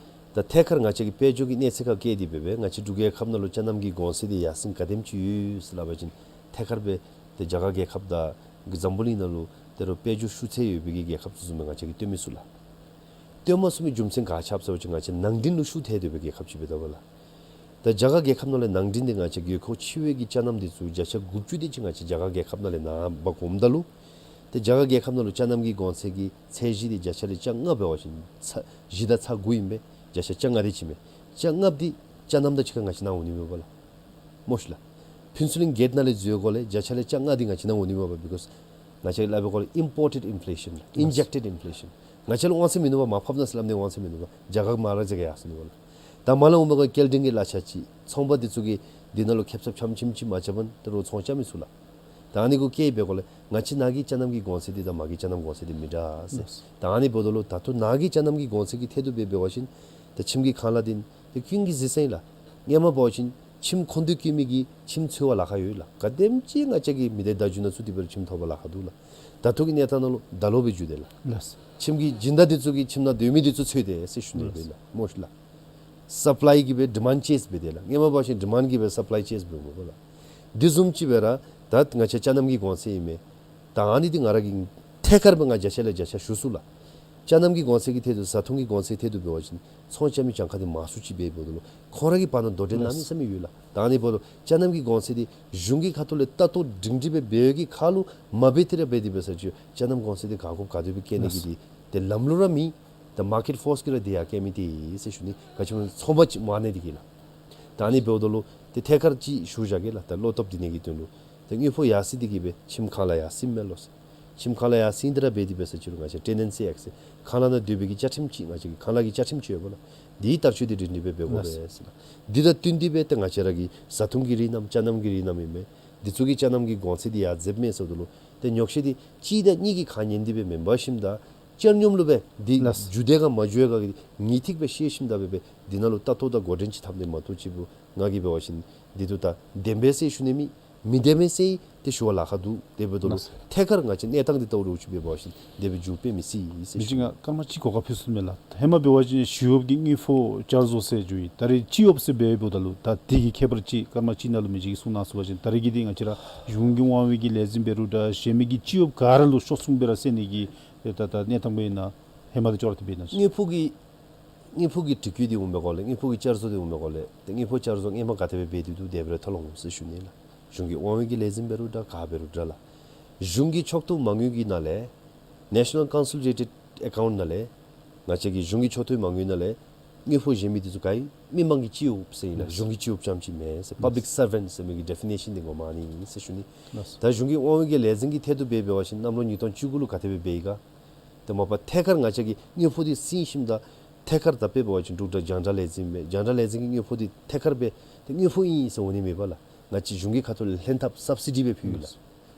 ད་ཐད་ཀར་ང་བཅས་ཀྱི་དཔལ་འབྱོར་གྱི་གནས་ཚད་ཁར་བཀལ་ཏེ་འབད་འབད་ང་བཅས་འབྲུག་རྒྱལ་ཁབ་ནང་ལུ་ཅ་རྣམ་གྱི་གོང་ཚད་འདི་ཡར་སེང་ག་དེམ་ཅིག་ཡོད་ཟེར་སླབ་པ་ཅིན་ཐད་ཀར་སྦེ་ཏེ་རྒྱ་གར་རྒྱལ་ཁབ་དང་འཛམ་བུ་གླིང་ནང་ལུ་ད་རུང་དཔལ་འབྱོར་ཤུགས་ཚད་ཡོད་པའི་གི་རྒྱལ་ཁབ་ཚུ་བཟུམ་སྦེ་ང་བཅས་ཀྱིས་སྟོན་མི་ཚུགས་ལགས། སྟོན་མ་ཚུགས་པའི་རྒྱུ་མཚན་ག་ཅི་སླབ་ཟེར་བ་ཅིན་ང་བཅས་ནང་འདྲེན་ལུ་ཤུགས་ཐལ་སྡོད་པའི་རྒྱལ་ཁབ་ཅིག་འབད་དོ་བ་ལགས། ད་རྒྱ་གར་རྒྱལ་ཁབ་ནང་ལས་ནང་འདྲེན་འདི་ང་བཅས་རྒྱལ་ཁབ་ཕྱི་པའི་གི་ཅ་རྣམ་འདི་ཚུ་བརྒྱ་ཆ་དགུ་བཅུ་དེ་ཅིག་ང་བཅས་རྒྱ་གར་རྒྱལ་ཁབ་ནང་ལས་ནཱ་འབག་འོངམ་ད་ལུ་ཏེ་རྒྱ་གར་རྒྱལ་ཁབ་ནང་ལུ་ཅ་རྣམ་གྱི་གོང་ཚད་ཀྱི་ཚད་གཞི་འདི་བརྒྱ་ཆ་ལས་ཅ་ལྔ་འབད་བ་ཅིན་ཚ་བཞི་དང་ཚ་དགུ་ཨིན་པས། བརྒྱ་ཆ་ཅ་ལྔ་དེ་ཅིག་མས། ཅ་ལྔ་འདི་ཅ་རྣམ་དང་གཅིག་ཁར་ང་བཅས་ནཱ་འོང་ནི་མས་པ་ལགས། མོ་ཤིག་ལགས། ཕུན་ཚོགས་གླིང་གེཊ་ནང་ལས་འཛུལ་དགོཔ་ལས་བརྒྱ་ཆ་ལས་ཅ་ལྔ་འདི་ང་བཅས་ནཱ་འོང་ནི་མས་པ། because ང་བཅས་སླབ་པའི་སྐོར་ལས་ཨིམ་པོར་ཊེཌ་ཨིན་ཕི་ལེ་ཤཱན་ལགས། ཨིན་ཇེཀ་ཊེཌ་ཨིན་ཕི་ལེ་ཤཱན། ང་བཅས་ལུ་དབང་ཚད་མིན་ནུག་པ། མར་ཕབ་གནང་ཟེར་སླབ་ནི་དབང་ཚད་མིན་ནུག་པ། རྒྱ་གར་མར་ར་འཛེགས་ཡར་སོང་ནུག་པ་ལགས། ད་མར་ལས་འོང་པའི་སྐོར་ལས་སྐྱེལ་འདྲེན་གྱི་གླ་ཆ་ཅིག་ཚོང་པ་འདི་ཚུ་གིས་འདི་ནང་ལུ་ཁེབ་ས་ཕྱམ་ཕྱིམ་ཅིག་མ་རྐྱབ་པ་ཅིན་ད་རུང་ཚོང་རྐྱབ་མི་ཚུགས་ལགས། ད་ཨ་ནི་གུ་བཀལ་བའི་སྐོར་ལས་ང་བཅས་ནཱ་གི་ཅ་རྣམ་གྱི་གོང་ཚད་འདི་དང་མར་གྱི་ཅ་རྣམ་གོང་ཚད་འདི་མི་འདྲ་ཟེར། ལགས། ད་ཨ་ནི་འབདཝ་ད་ལུ་ད་ལྟོ་ནཱ་གི་ཅ་རྣམ་གྱི་གོང་ཚད་ཀྱི་ཐད་དུ་འབད་འབད་བ་ཅིན་ད་ཁྱིམ་གྱི་ཁང་གླ་འདི་ཏེ་ཀུན་གྱིས་གཟིགས་ས་ཨིན་ལགས། སྔོན་མ་འབད་བ་ཅིན་ཁྱིམ་ཁོང་དུ་བཀོད་མི་གི་ཁྱིམ་འཚོལ་བར་ལཱ་ཁག་ཡོད་ལགས། ག་དེམ་ཅིག་ང་བཅས་ཀྱི་མི་སྡེ་བརྡ་བརྒྱུད་ནང་ཚུད་དེ་འབད་རུང་ཁྱིམ་ཐོབ་པར་ལཱ་ཁག་འདུག་ལགས། ད་ལྟོ་གི་གནས་སྟངས་ནང་ལུ་ད་ལོག་སྦེ་འགྱོ་དེས་ལགས། ལགས། ཁྱིམ་གྱི་སྦྱིན་བདག་འདི་ཚུ་གིས་ཁྱིམ་ནང་སྡོད་མི་འདི་ཚུ་འཚོལ་དེས་ཟེར་ཞུ་ནི་ཨིན་པས་ལགས། མོ་ཤིག་ལགས། སབ་ལའི་གིས་སྦེ་ཌི་མཱནཌ་ཅེསི་འབད་དེས་ལགས། སྔོན་མ་འབད་བ་ཅིན་ཌི་མཱནཌ་གིས་སྦེ་སབ་ལའི་ཅེསི་འབད་འོང་པ་ལགས། འདི་བཟུམ་ཅིག་སྦེ་ར་ད་ང་བཅས་ཅ་རྣམ་གྱི་གོང་ཚད་ཨིན་མས། ད་ཨ་ནི་འདི་ང་ར་གིས་ཐད་ཀར་སྦེ་ང་བརྒྱ་ཆ་ལས་བརྒྱ་ཆ་ཞུ་ཚུགས་ལགས། ཅ་རྣམ་གྱི་གོང་ཚད་ཀྱི་ཐད་དུ་བཟའ་འཐུང་གི་གོང་ཚད་ཐད་དུ་འབད་བ་ཅིན་ཚོང་རྐྱབ་མི་གྱངས་ཁ་འདི་མང་སུ་ཅིག་འབད་འབདཝ་ད་ལུ་ཁོང་ར་གི་བར་ན་དོ་འགྲན་གནམ་མེད་ས་མེད་ཡོད་ལགས། ད་ཨ་ནི་འབདཝ་ད་ཅ་རྣམ་གྱི་གོང་ཚད་འདི་གཞུང་གི་ཁ་ཐུག་ལས་ལྟ་རྟོག་སྒྲིང་སྒྲི་སྦེ་འབད་བའི་གི་ཁར་ལུ་མ་འབད་དེ་ར་འབད་དེ་འབད་ས་ཅིག་ཅ་རྣམ་གོང་ཚད་འདི་ག་དགོཔ་ག་དེ་སྦེ་བཀལ་ནི་གི་འདི་ཏེ་ལམ་ལུགས་ར་མེད། ད་མར་ཀེཊ་ཕོརསི་གིས་ར་འདི་ཡར་བཀལ་མི་འདི་ཟེར་ཞུ་ནི། ག་ཅི་སྨོ་ཚོང་པ་ཅིག་མ་ནི་འདི་གིས་ལགས། ད་ཨ་ནི་འབདཝ་ད་ལུ་ཏེ་ཐད་ཀར་ཅིག་ཞུ་བཞག་གེ་ལགས། ད་བློ་སྟོབས་འདི་ནི་གི་དོན་ལུ་ཏེ་དངུལ་ཕོགས་ཡར་སེང་འདི་གིས་སྦེ་ཁྱིམ་ཁང་གླ་ཡར་སེང་མས་ལོ་ཟེར། ཁྱིམ་ཁང་གླ་ཡར་སེང་འདི་ར་འབད་དེ་འབད་ས་ཅིག་རུང་ང་བཅས་ཊེ་ནེན་སི་ཨེཀཊ་ཟེར་ཁང་གླ་ནང་སྡོད་པའི་གི་བཅའ་ཁྲིམས་ཅིག་ང་བཅས་ཀྱི་ཁང་གླ་གི་བཅའ་ཁྲིམས་ཅིག་ཡོད་པ་ལགས། འདི་བསྟར་སྤྱོད་འདི་སྒྲིང་སྒྲི་སྦེ་འབད་དགོ་པས་ཟེར་ལགས། འདི་དང་བསྟུན་ཏེ་སྦེ་ཏེ་ང་བཅས་ར་གི་བཟའ་འཐུང་གི་རིགས་རྣམས་ཅ་རྣམ་གྱི་རིགས་རྣམས་ཨིན་མས། འདི་ཚུ་གི་ཅ་རྣམ་གྱི་གོང་ཚད་འདི་ཡར་འཛེགསཔ་མས་ཟེརཝ་ད་ལུ་ཏེ་ཉོགས་བཤད་འདི་གཅིག་དང་གཉིས་ཀྱིས་ཁ་ཉན་ཏེ་སྦེ་མེན་པར་ཞིནམ་ད་ བཅར་སྙོམས་ལུ་སྦེ་འདི་ལགས། འགྱོ་དེས་ག་མ་འགྱོ་དེས་ག་གི་ངེས་ཐིག་སྦེ་ཤེས་ཞིནམ་ད་སྦེ་སྦེ་འདི་ནང་ལུ་ལྟ་རྟོག་དང་འགོ་འདྲེན་ཅིག་འཐབ་ནི་མ་གཏོགས་ཅིག་པོ་ང་གིས་འབད་བ་ཅིན་འདི་ཚུ་ད་བདེན་པས་ཟེར་ཞུ་ནི་མེད། མི་བདེན་པས་ཟེར་ཏེ་ཞུ་བ་ལཱ་ཁག་འདུག། དེ་འབདཝ་ད་ལུ་ལགས། ཐད་ཀར་ང་བཅས་གནས་སྟངས་འདི་ལྟ་བུ་ར་ཅིག་འབད་བ་ཅིན་དེ་སྦེ་འགྱོ་སྤེལ་མི་སྲིད་ཟེར་མི་ཞུ་ཅིག་ནི། ང་སྐར་མ་གཅིག་གོ་སྐབས་ཕུལ་ཚུགས་མས་ལགས། ཧེ་མ་འབད་བ་ཅིན་ཞི་གཡོགཔ་གི་དངུལ་ཕོགས་བསྐྱར་བཟོ་ཟེར་འགྱོ་ཡི། ད་རེས་སྤྱི་གཡོགཔ་ཟེར་འབདཝ་ད་ལུ་ད་དེ་གི་ཁྱད་པར་ཅིག་སྐར་མ་གཅིག་ནང་ལུ་མི་ཅིག་གིས་གསུང་གནང་ཚུགས་པ་ཅིན། ད་རེས་ཀྱི་འདི་ང་བཅས་ར་གཞུང་གི་དབང་འོག་གི་ལས་འཛིན་འབད་རུང་འདྲ་གཞན་མི་གི་སྤྱི་གཡོགཔ་ག་ར་ལུ་ཤོག་ཚུགས་སྦེ་ར་སེལ་ནི་གི་ད་ད་གནས་སྟངས་པ་ཨིན་ན། ཧེ་མ་དང་ཅོག་ར་འཐདཔ་ཨིན་ན། དངུལ་ཕོགས་ཀྱི་དངུལ་ཕོགས་ཀྱི་དྲི་བཀོད་འདི་འོང་པའི་སྒང་ལས་དངུལ་ཕོགས་ཀྱི་བསྐྱར་བཟོ་འདི་འོང་པའི་སྒང་ལས་ཏེ་དངུལ་ཕོགས་བསྐྱར་བཟོ་སྔོན་མ་ག་དེ་སྦེ་འབད་དེ་འདུག། དེ་སྦེ་ར་མཐོང་འོང་ཟེར་ཞུ་ནི་ལགས། གཞུང་གི་དབང་འོག་གི་ལས་འཛིན་འབད་རུང་འདྲ་ག་འབད་རུང་འདྲ་ལགས། གཞུང་གི་ཕྱོགས་གཏོགས་མ་དངུལ་གྱི་ནང་ལས་National Consolidated Account ནང་ལས་ང་བཅས་ཀྱི་གཞུང་གི་ཕྱོགས་གཏོགས་མ་དངུལ་ནང་ལས་དངུལ་ཕོགས་གཞན་མི་འདི་ཚུ་ག་ཨིན། མི་མང་གི་སྤྱི་གཡོགཔ་ཟེར་ཨིན་ལགས། ལགས། གཞུང་གི་སྤྱི་གཡོགཔ་རྐྱངམ་ཅིག་མེན་ཟེར། ལགས། Public servant ཟེར་མི་གི་ཌི་ཕི་ནེ་ཤཱན་འདི་ངོ་མ་ཨ་ནི་ཨིན་ཟེར་ཞུ་ནི། ལགས། ད་གཞུང་གི་དབང་འོག་གི་ལས་འཛིན་གྱི་ཐད་དུ་འབད་འབད་བ་ཅིན་གནམ་ལོ་ཉིས་སྟོང་བཅུ་དགུ་ལུ་ག་དེ་སྦེ་འབད་ཡི་ག། ཏེ་མ་པ་ཐད་ཀར་ང་བཅས་ཀྱིས་དངུལ་ཕོགས་འདི་ཟིན་ཞིནམ་ད་ཐད་ཀར་ད་དཔེ་འབད་བ་ཅིན་འབྲུག་སྒྲ་རྒྱང་བསྒྲགས་ལས་འཛིན་མས། རྒྱང་བསྒྲགས་ལས་འཛིན་གྱི་དངུལ་ཕོགས་འདི་ཐད་ཀར་སྦེ་ཏེ་དངུལ་ཕོགས་ཨིན་ཟེར་འོང་ནི་མེད་པ་ལགས། ང་བཅས་གཞུང་གི་ཁ་ཐུག་ལས་ལྷན་ཐབས་སབ་སི་ཌི་སྦེ་ཕུལ་ཡི་ལགས།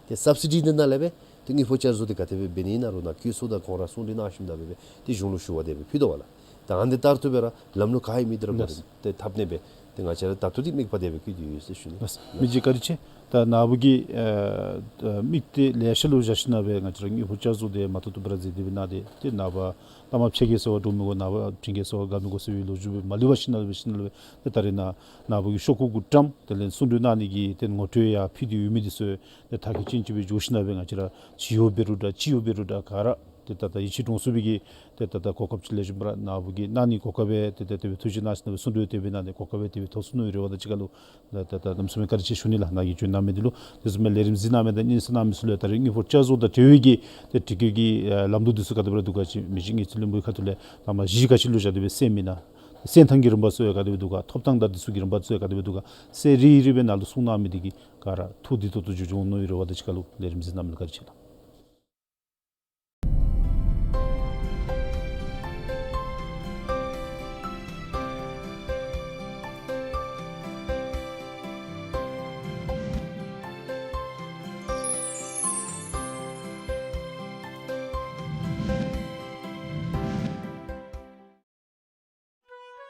ཏེ་སབ་སི་ཌི་འདི་ནང་ལས་སྦེ་ཏེ་དངུལ་ཕོགས་བསྐྱར་བཟོ་འདི་ག་དེ་སྦེ་འབད་ནི་ཨིན་ན་རུང་ནཱ་བཀོད་ཚོགས་དང་ཁོང་ར་གསུང་གྲོས་གནང་ཞིནམ་ད་སྦེ་སྦེ་ཏེ་གཞུང་ལུ་ཞུ་བ་དེ་སྦེ་ཕུལ་དོ་བ་ལགས། ད་ཨ་ནི་ལྟར་དུ་སྦེ་ར་ལམ་ལུགས་ག་ཨིན་མི་འདི་ར་ལགས། འགོ་འདྲེན་ཏེ་འཐབ་ནི་སྦེ་ཏེ་ང་བཅས་ར་ད་ལྟོ་འདི་དམིགས་པ་དེ་སྦེ་བསྐྱེད་དེ་ཡོད་ཟེར་ཞུ་ནི། ལགས། མི་རྗེ་བཀའ་དྲིན་ཆེ། ད་ནཱ་བུ་གིས་ཨ་དམིགས་གཏད་ལེ་ཤ་ལུ་བཞག་ཞིནམ་ད་སྦེ་ང་བཅས་ར་དངུལ་ཕོགས་བསྐྱར་བཟོ་འདི་མ་ཐུབ་ཐུབ་པ་ར་མཛད་དེ་སྦེ་གནང་སྟེ་ཏེ་ནངས་པ་བླ་མ་ཕྱད་གེ་ཟེར་བ་འདྲོག་མི་དགོ། ནངས་པ་བྱིན་གེ་ཟེར་བ་དགའ་མི་དགོ་ཟེར་བའི་ལོ་རྒྱུས་སྦེ་མ་ལུས་པ་ཞིནམ་ལས་སྦེ་ཞིནམ་ལས་སྦེ་ཏེ་ད་རེས་ནཱ་ནཱ་བུ་གིས་ཤོག་ཀུ་གུ་བཀྲམ་དེ་ལས་གསུང་གྲོས་གནང་ནི་གི་ཏེ་ངོ་སྤྲོད་ཡང་ཕུལ་ཏེ་ཡོད་མི་འདི་ཚུ་ཏེ་མཐར་འཁྱོལ་ཅན་ཅིག་སྦེ་འགྱོ་ཞིནམ་ད་སྦེ་ང་བཅས་ར་ཞི་གཡོགཔ་འབད་རུང་འདྲ་སྤྱི་གཡོགཔ་འབད་རུང་འདྲ་ག་ར་ཏེ་ད་ད་ཡིད་ཆེས་འདྲོངས་ཚུགས་པའི་གི་ཏེ་ད་ད་གོ་སྐབས་ཅིག་ལེགས་ཤོམ་སྦེ་ར་ནཱ་བུ་གིས་གནང་ནི་གོ་སྐབས་སྦེ་ཏེ་ཏེ་དེ་སྦེ་ཐུགས་རྗེ་གནང་ཞིནམ་ད་སྦེ་གསུང་གྲོས་དེ་སྦེ་གནང་ནི་གོ་སྐབས་སྦེ་དེ་སྦེ་ཐོབ་ཚུགས་ནི་ཡོད་རེ་བ་དང་གཅིག་ཁར་ལུ་ད་ད་ད་གནམ་མེད་ས་མེད་བཀའ་དྲིན་ཆེ་ཞུ་ནི་ལགས། ནཱ་གིས་བྱོན་གནང་མི་འདི་ལུ། དེ་བཟུམ་སྦེ་ལས་རིམ་གཟིགས་གནང་མི་དང་སྙན་གསན་གནང་མི་ཚུ་ལུ་ད་རེས་དངུལ་ཕོགས་བསྐྱར་བཟོ་དང་འབྲེལ་བའི་གི་ཏེ་དྲི་བཀོད་ཀྱི་ཨ་ལམ་ལུགས་འདི་ཚུ་ག་དེ་སྦེ་ར་འདུག་ག་ཅིག་མི་རྗེ་དངུལ་རྩིས་བློན་པོའི་ཁ་ཐུག་ལས་ཐ་མ་གཞི་ག་ཅི་ལུ་བཞག་སྟེ་སྦེ་གསན་མི་ན་གསན་ཐངས་ཀྱི་རིམ་པ་ཚུ་ཡང་ག་དེ་སྦེ་འདུག་ག། ཐོབ་ཐངས་དང་འདི་ཚུ་གི་རིམ་པ་ཚུ་ཡང་ག་དེ་སྦེ་འདུག་ག། ཟེར་རེ་རེ་སྦེ་ནཱ་ལུ་གསུང་གནང་མི་འདི་གིས་ག་ར་ཐུགས་བདེ་ཏོག་ཏོ་ཅིག་འབྱུང་ནི་ཡོད་རེ་བ་དང་གཅིག་ཁར་ལུ་ལས་རིམ་གཟིགས་གནང་མི་ལུ་བཀའ་དྲིན་ཆེ་ལགས།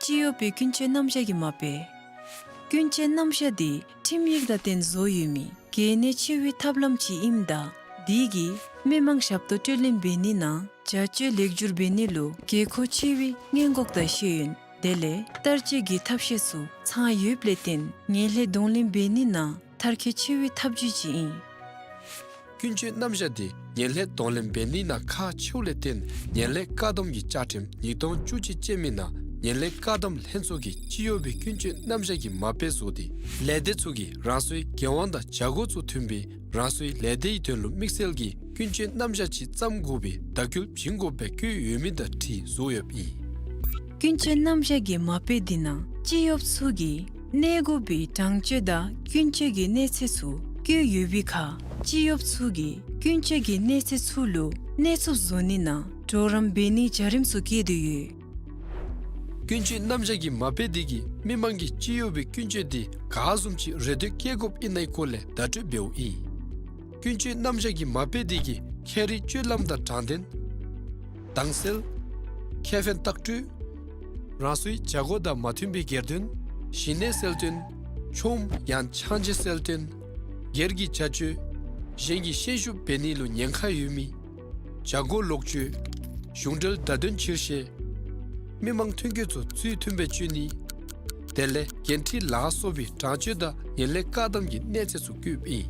སྤྱི་གཡོགཔ་གི་ཀུན་སྤྱོད་རྣམ་གཞག་གི་མ་དཔེ། ཀུན་སྤྱོད་རྣམ་གཞག་འདི་ཁྲིམས་ཡིག་དང་བརྟེན་བཟོ་ཡོད་མི་གལ་གནད་ཆེ་བའི་ཐབས་ལམ་ཅིག་ཨིནམ་ད་འདི་གིས་མི་མང་ཞབས་ཏོག་སྤྲོད་ལེན་འབད་ནི་ནང་བྱ་སྤྱོད་ལེགས་འགྱུར་འབད་ནི་ལུ་དགོས་མཁོ་ཆེ་བའི་སྔོན་འགོག་དང་ཤེས་ཡོན་དེ་ལས་བསྟར་སྤྱོད་ཀྱི་ཐབས་ཤེས་ཚུ་ཚང་ཡོདཔ་ལས་བརྟེན་ངན་ལྷད་གདོང་ལེན་འབད་ནི་ནང་མཐར་འཁྱོལ་ཆེ་བའི་ཐབས་བྱུས་ཅིག་ཨིན། ཀུན་སྤྱོད་རྣམ་གཞག་འདི་ངན་ལྷད་གདོང་ལེན་འབད་ནི་ནང་ཁག་ཆེཝ་ལས་བརྟེན་ངན་ལྷད་བཀག་སྡོམ་གྱི་བཅའ་ཁྲིམས་ཉིས་སྟོང་བཅུ་གཅིག་ཅན་མའི་ནང་ངན་ལྷད་བཀག་སྡོམ་ལྷན་ཚོགས་ཀྱིས་སྤྱི་གཡོགཔ་གི་ཀུན་སྤྱོད་རྣམ་གཞག་གི་མ་དཔེ་བཟོ་སྟེ་ལས་སྡེ་ཚུ་གིས་རང་སོའི་འགན་དབང་དང་བྱ་སྒོ་ཚུ་མཐུན་པའི་རང་སོའི་ལས་སྡེའི་དོན་ལུ་དམིགས་བསལ་གྱི་ཀུན་སྤྱོད་རྣམ་གཞག་ཅིག་བརྩམ་དགོ་པའི་བརྡ་བསྐུལ་བྱིན་དགོཔ་སྦེ་བཀོད་ཡོད་མི་དང་འཁྲིལ་བཟོ་ཡོདཔ་ཨིན། ཀུན་སྤྱོད་རྣམ་གཞག་གི་མ་དཔེ་འདི་ནང་སྤྱི་གཡོགཔ་ཚུ་གིས་གནས་དགོ་པའི་དྲང་སྤྱོད་དང་ཀུན་སྤྱོད་ཀྱི་གནས་ཚད་ཚུ་བཀོད་ཡོད་པའི་ཁར་སྤྱི་གཡོགཔ་ཚུ་གིས་ཀུན་སྤྱོད་ཀྱི་གནས་ཚད་ཚུ་ལུ་གནས་ཚུགསཔ་བཟོ་ནི་ནང་གྲོགས་རམ་འབད་ནིའི་བྱ་རིམ་ཚུ་བཀོད་དེ་ཡོད། ཀུན་སྤྱོད་རྣམ་གཞག་གི་མ་དཔེ་འདི་གིས་མི་མང་གིས་སྤྱི་གཡོགཔ་གི་ཀུན་སྤྱོད་འདི་ག་བཟུམ་ཅིག་རེ་ལྟོས་བསྐྱེད་དགོཔ་ཨིན་ནའི་སྐོར་ལས་བརྡ་སྤྲོད་འབདཝ་ཨིན། ཀུན་སྤྱོད་རྣམ་གཞག་གི་མ་དཔེ་འདི་གིས་ཁྱད་རིག་སྤྱོད་ལམ་དང་དྲང་བདེན། དྭངས་གསལ། ཁེ་ཕན་ལྟག་སྤྲོད། རང་སོའི་བྱ་སྒོ་དང་མ་མཐུན་པའི་སྒེར་དོན། ཞི་གནས་གསལ་སྟོན། ཆོམ་ཡང་ཆང་ཆེ་གསལ་སྟོན། སྒེར་གྱི་བྱ་སྤྱོད། གཞན་གྱི་ཤན་ཤུགས་འབད་ནི་ལུ་ཉེན་ཁ་ཡོད་མི། བྱ་སྒོ་ལོག་སྤྱོད། གཞུང་འབྲེལ་བརྡ་དོན་ཕྱིར་བཤད། མི་མང་ཐོན་སྐྱེད་ཚུ་ཚུལ་མཐུན་སྦེ་སྤྱོད་ནི། དེ་ལས་འགན་འཁྲི་ལ་སོགས་པའི་དྲང་སྤྱོད་དང་ངན་ལྷད་བཀག་སྡོམ་གྱི་གནས་ཚད་ཚུ་བཀོདཔ་ཨིན།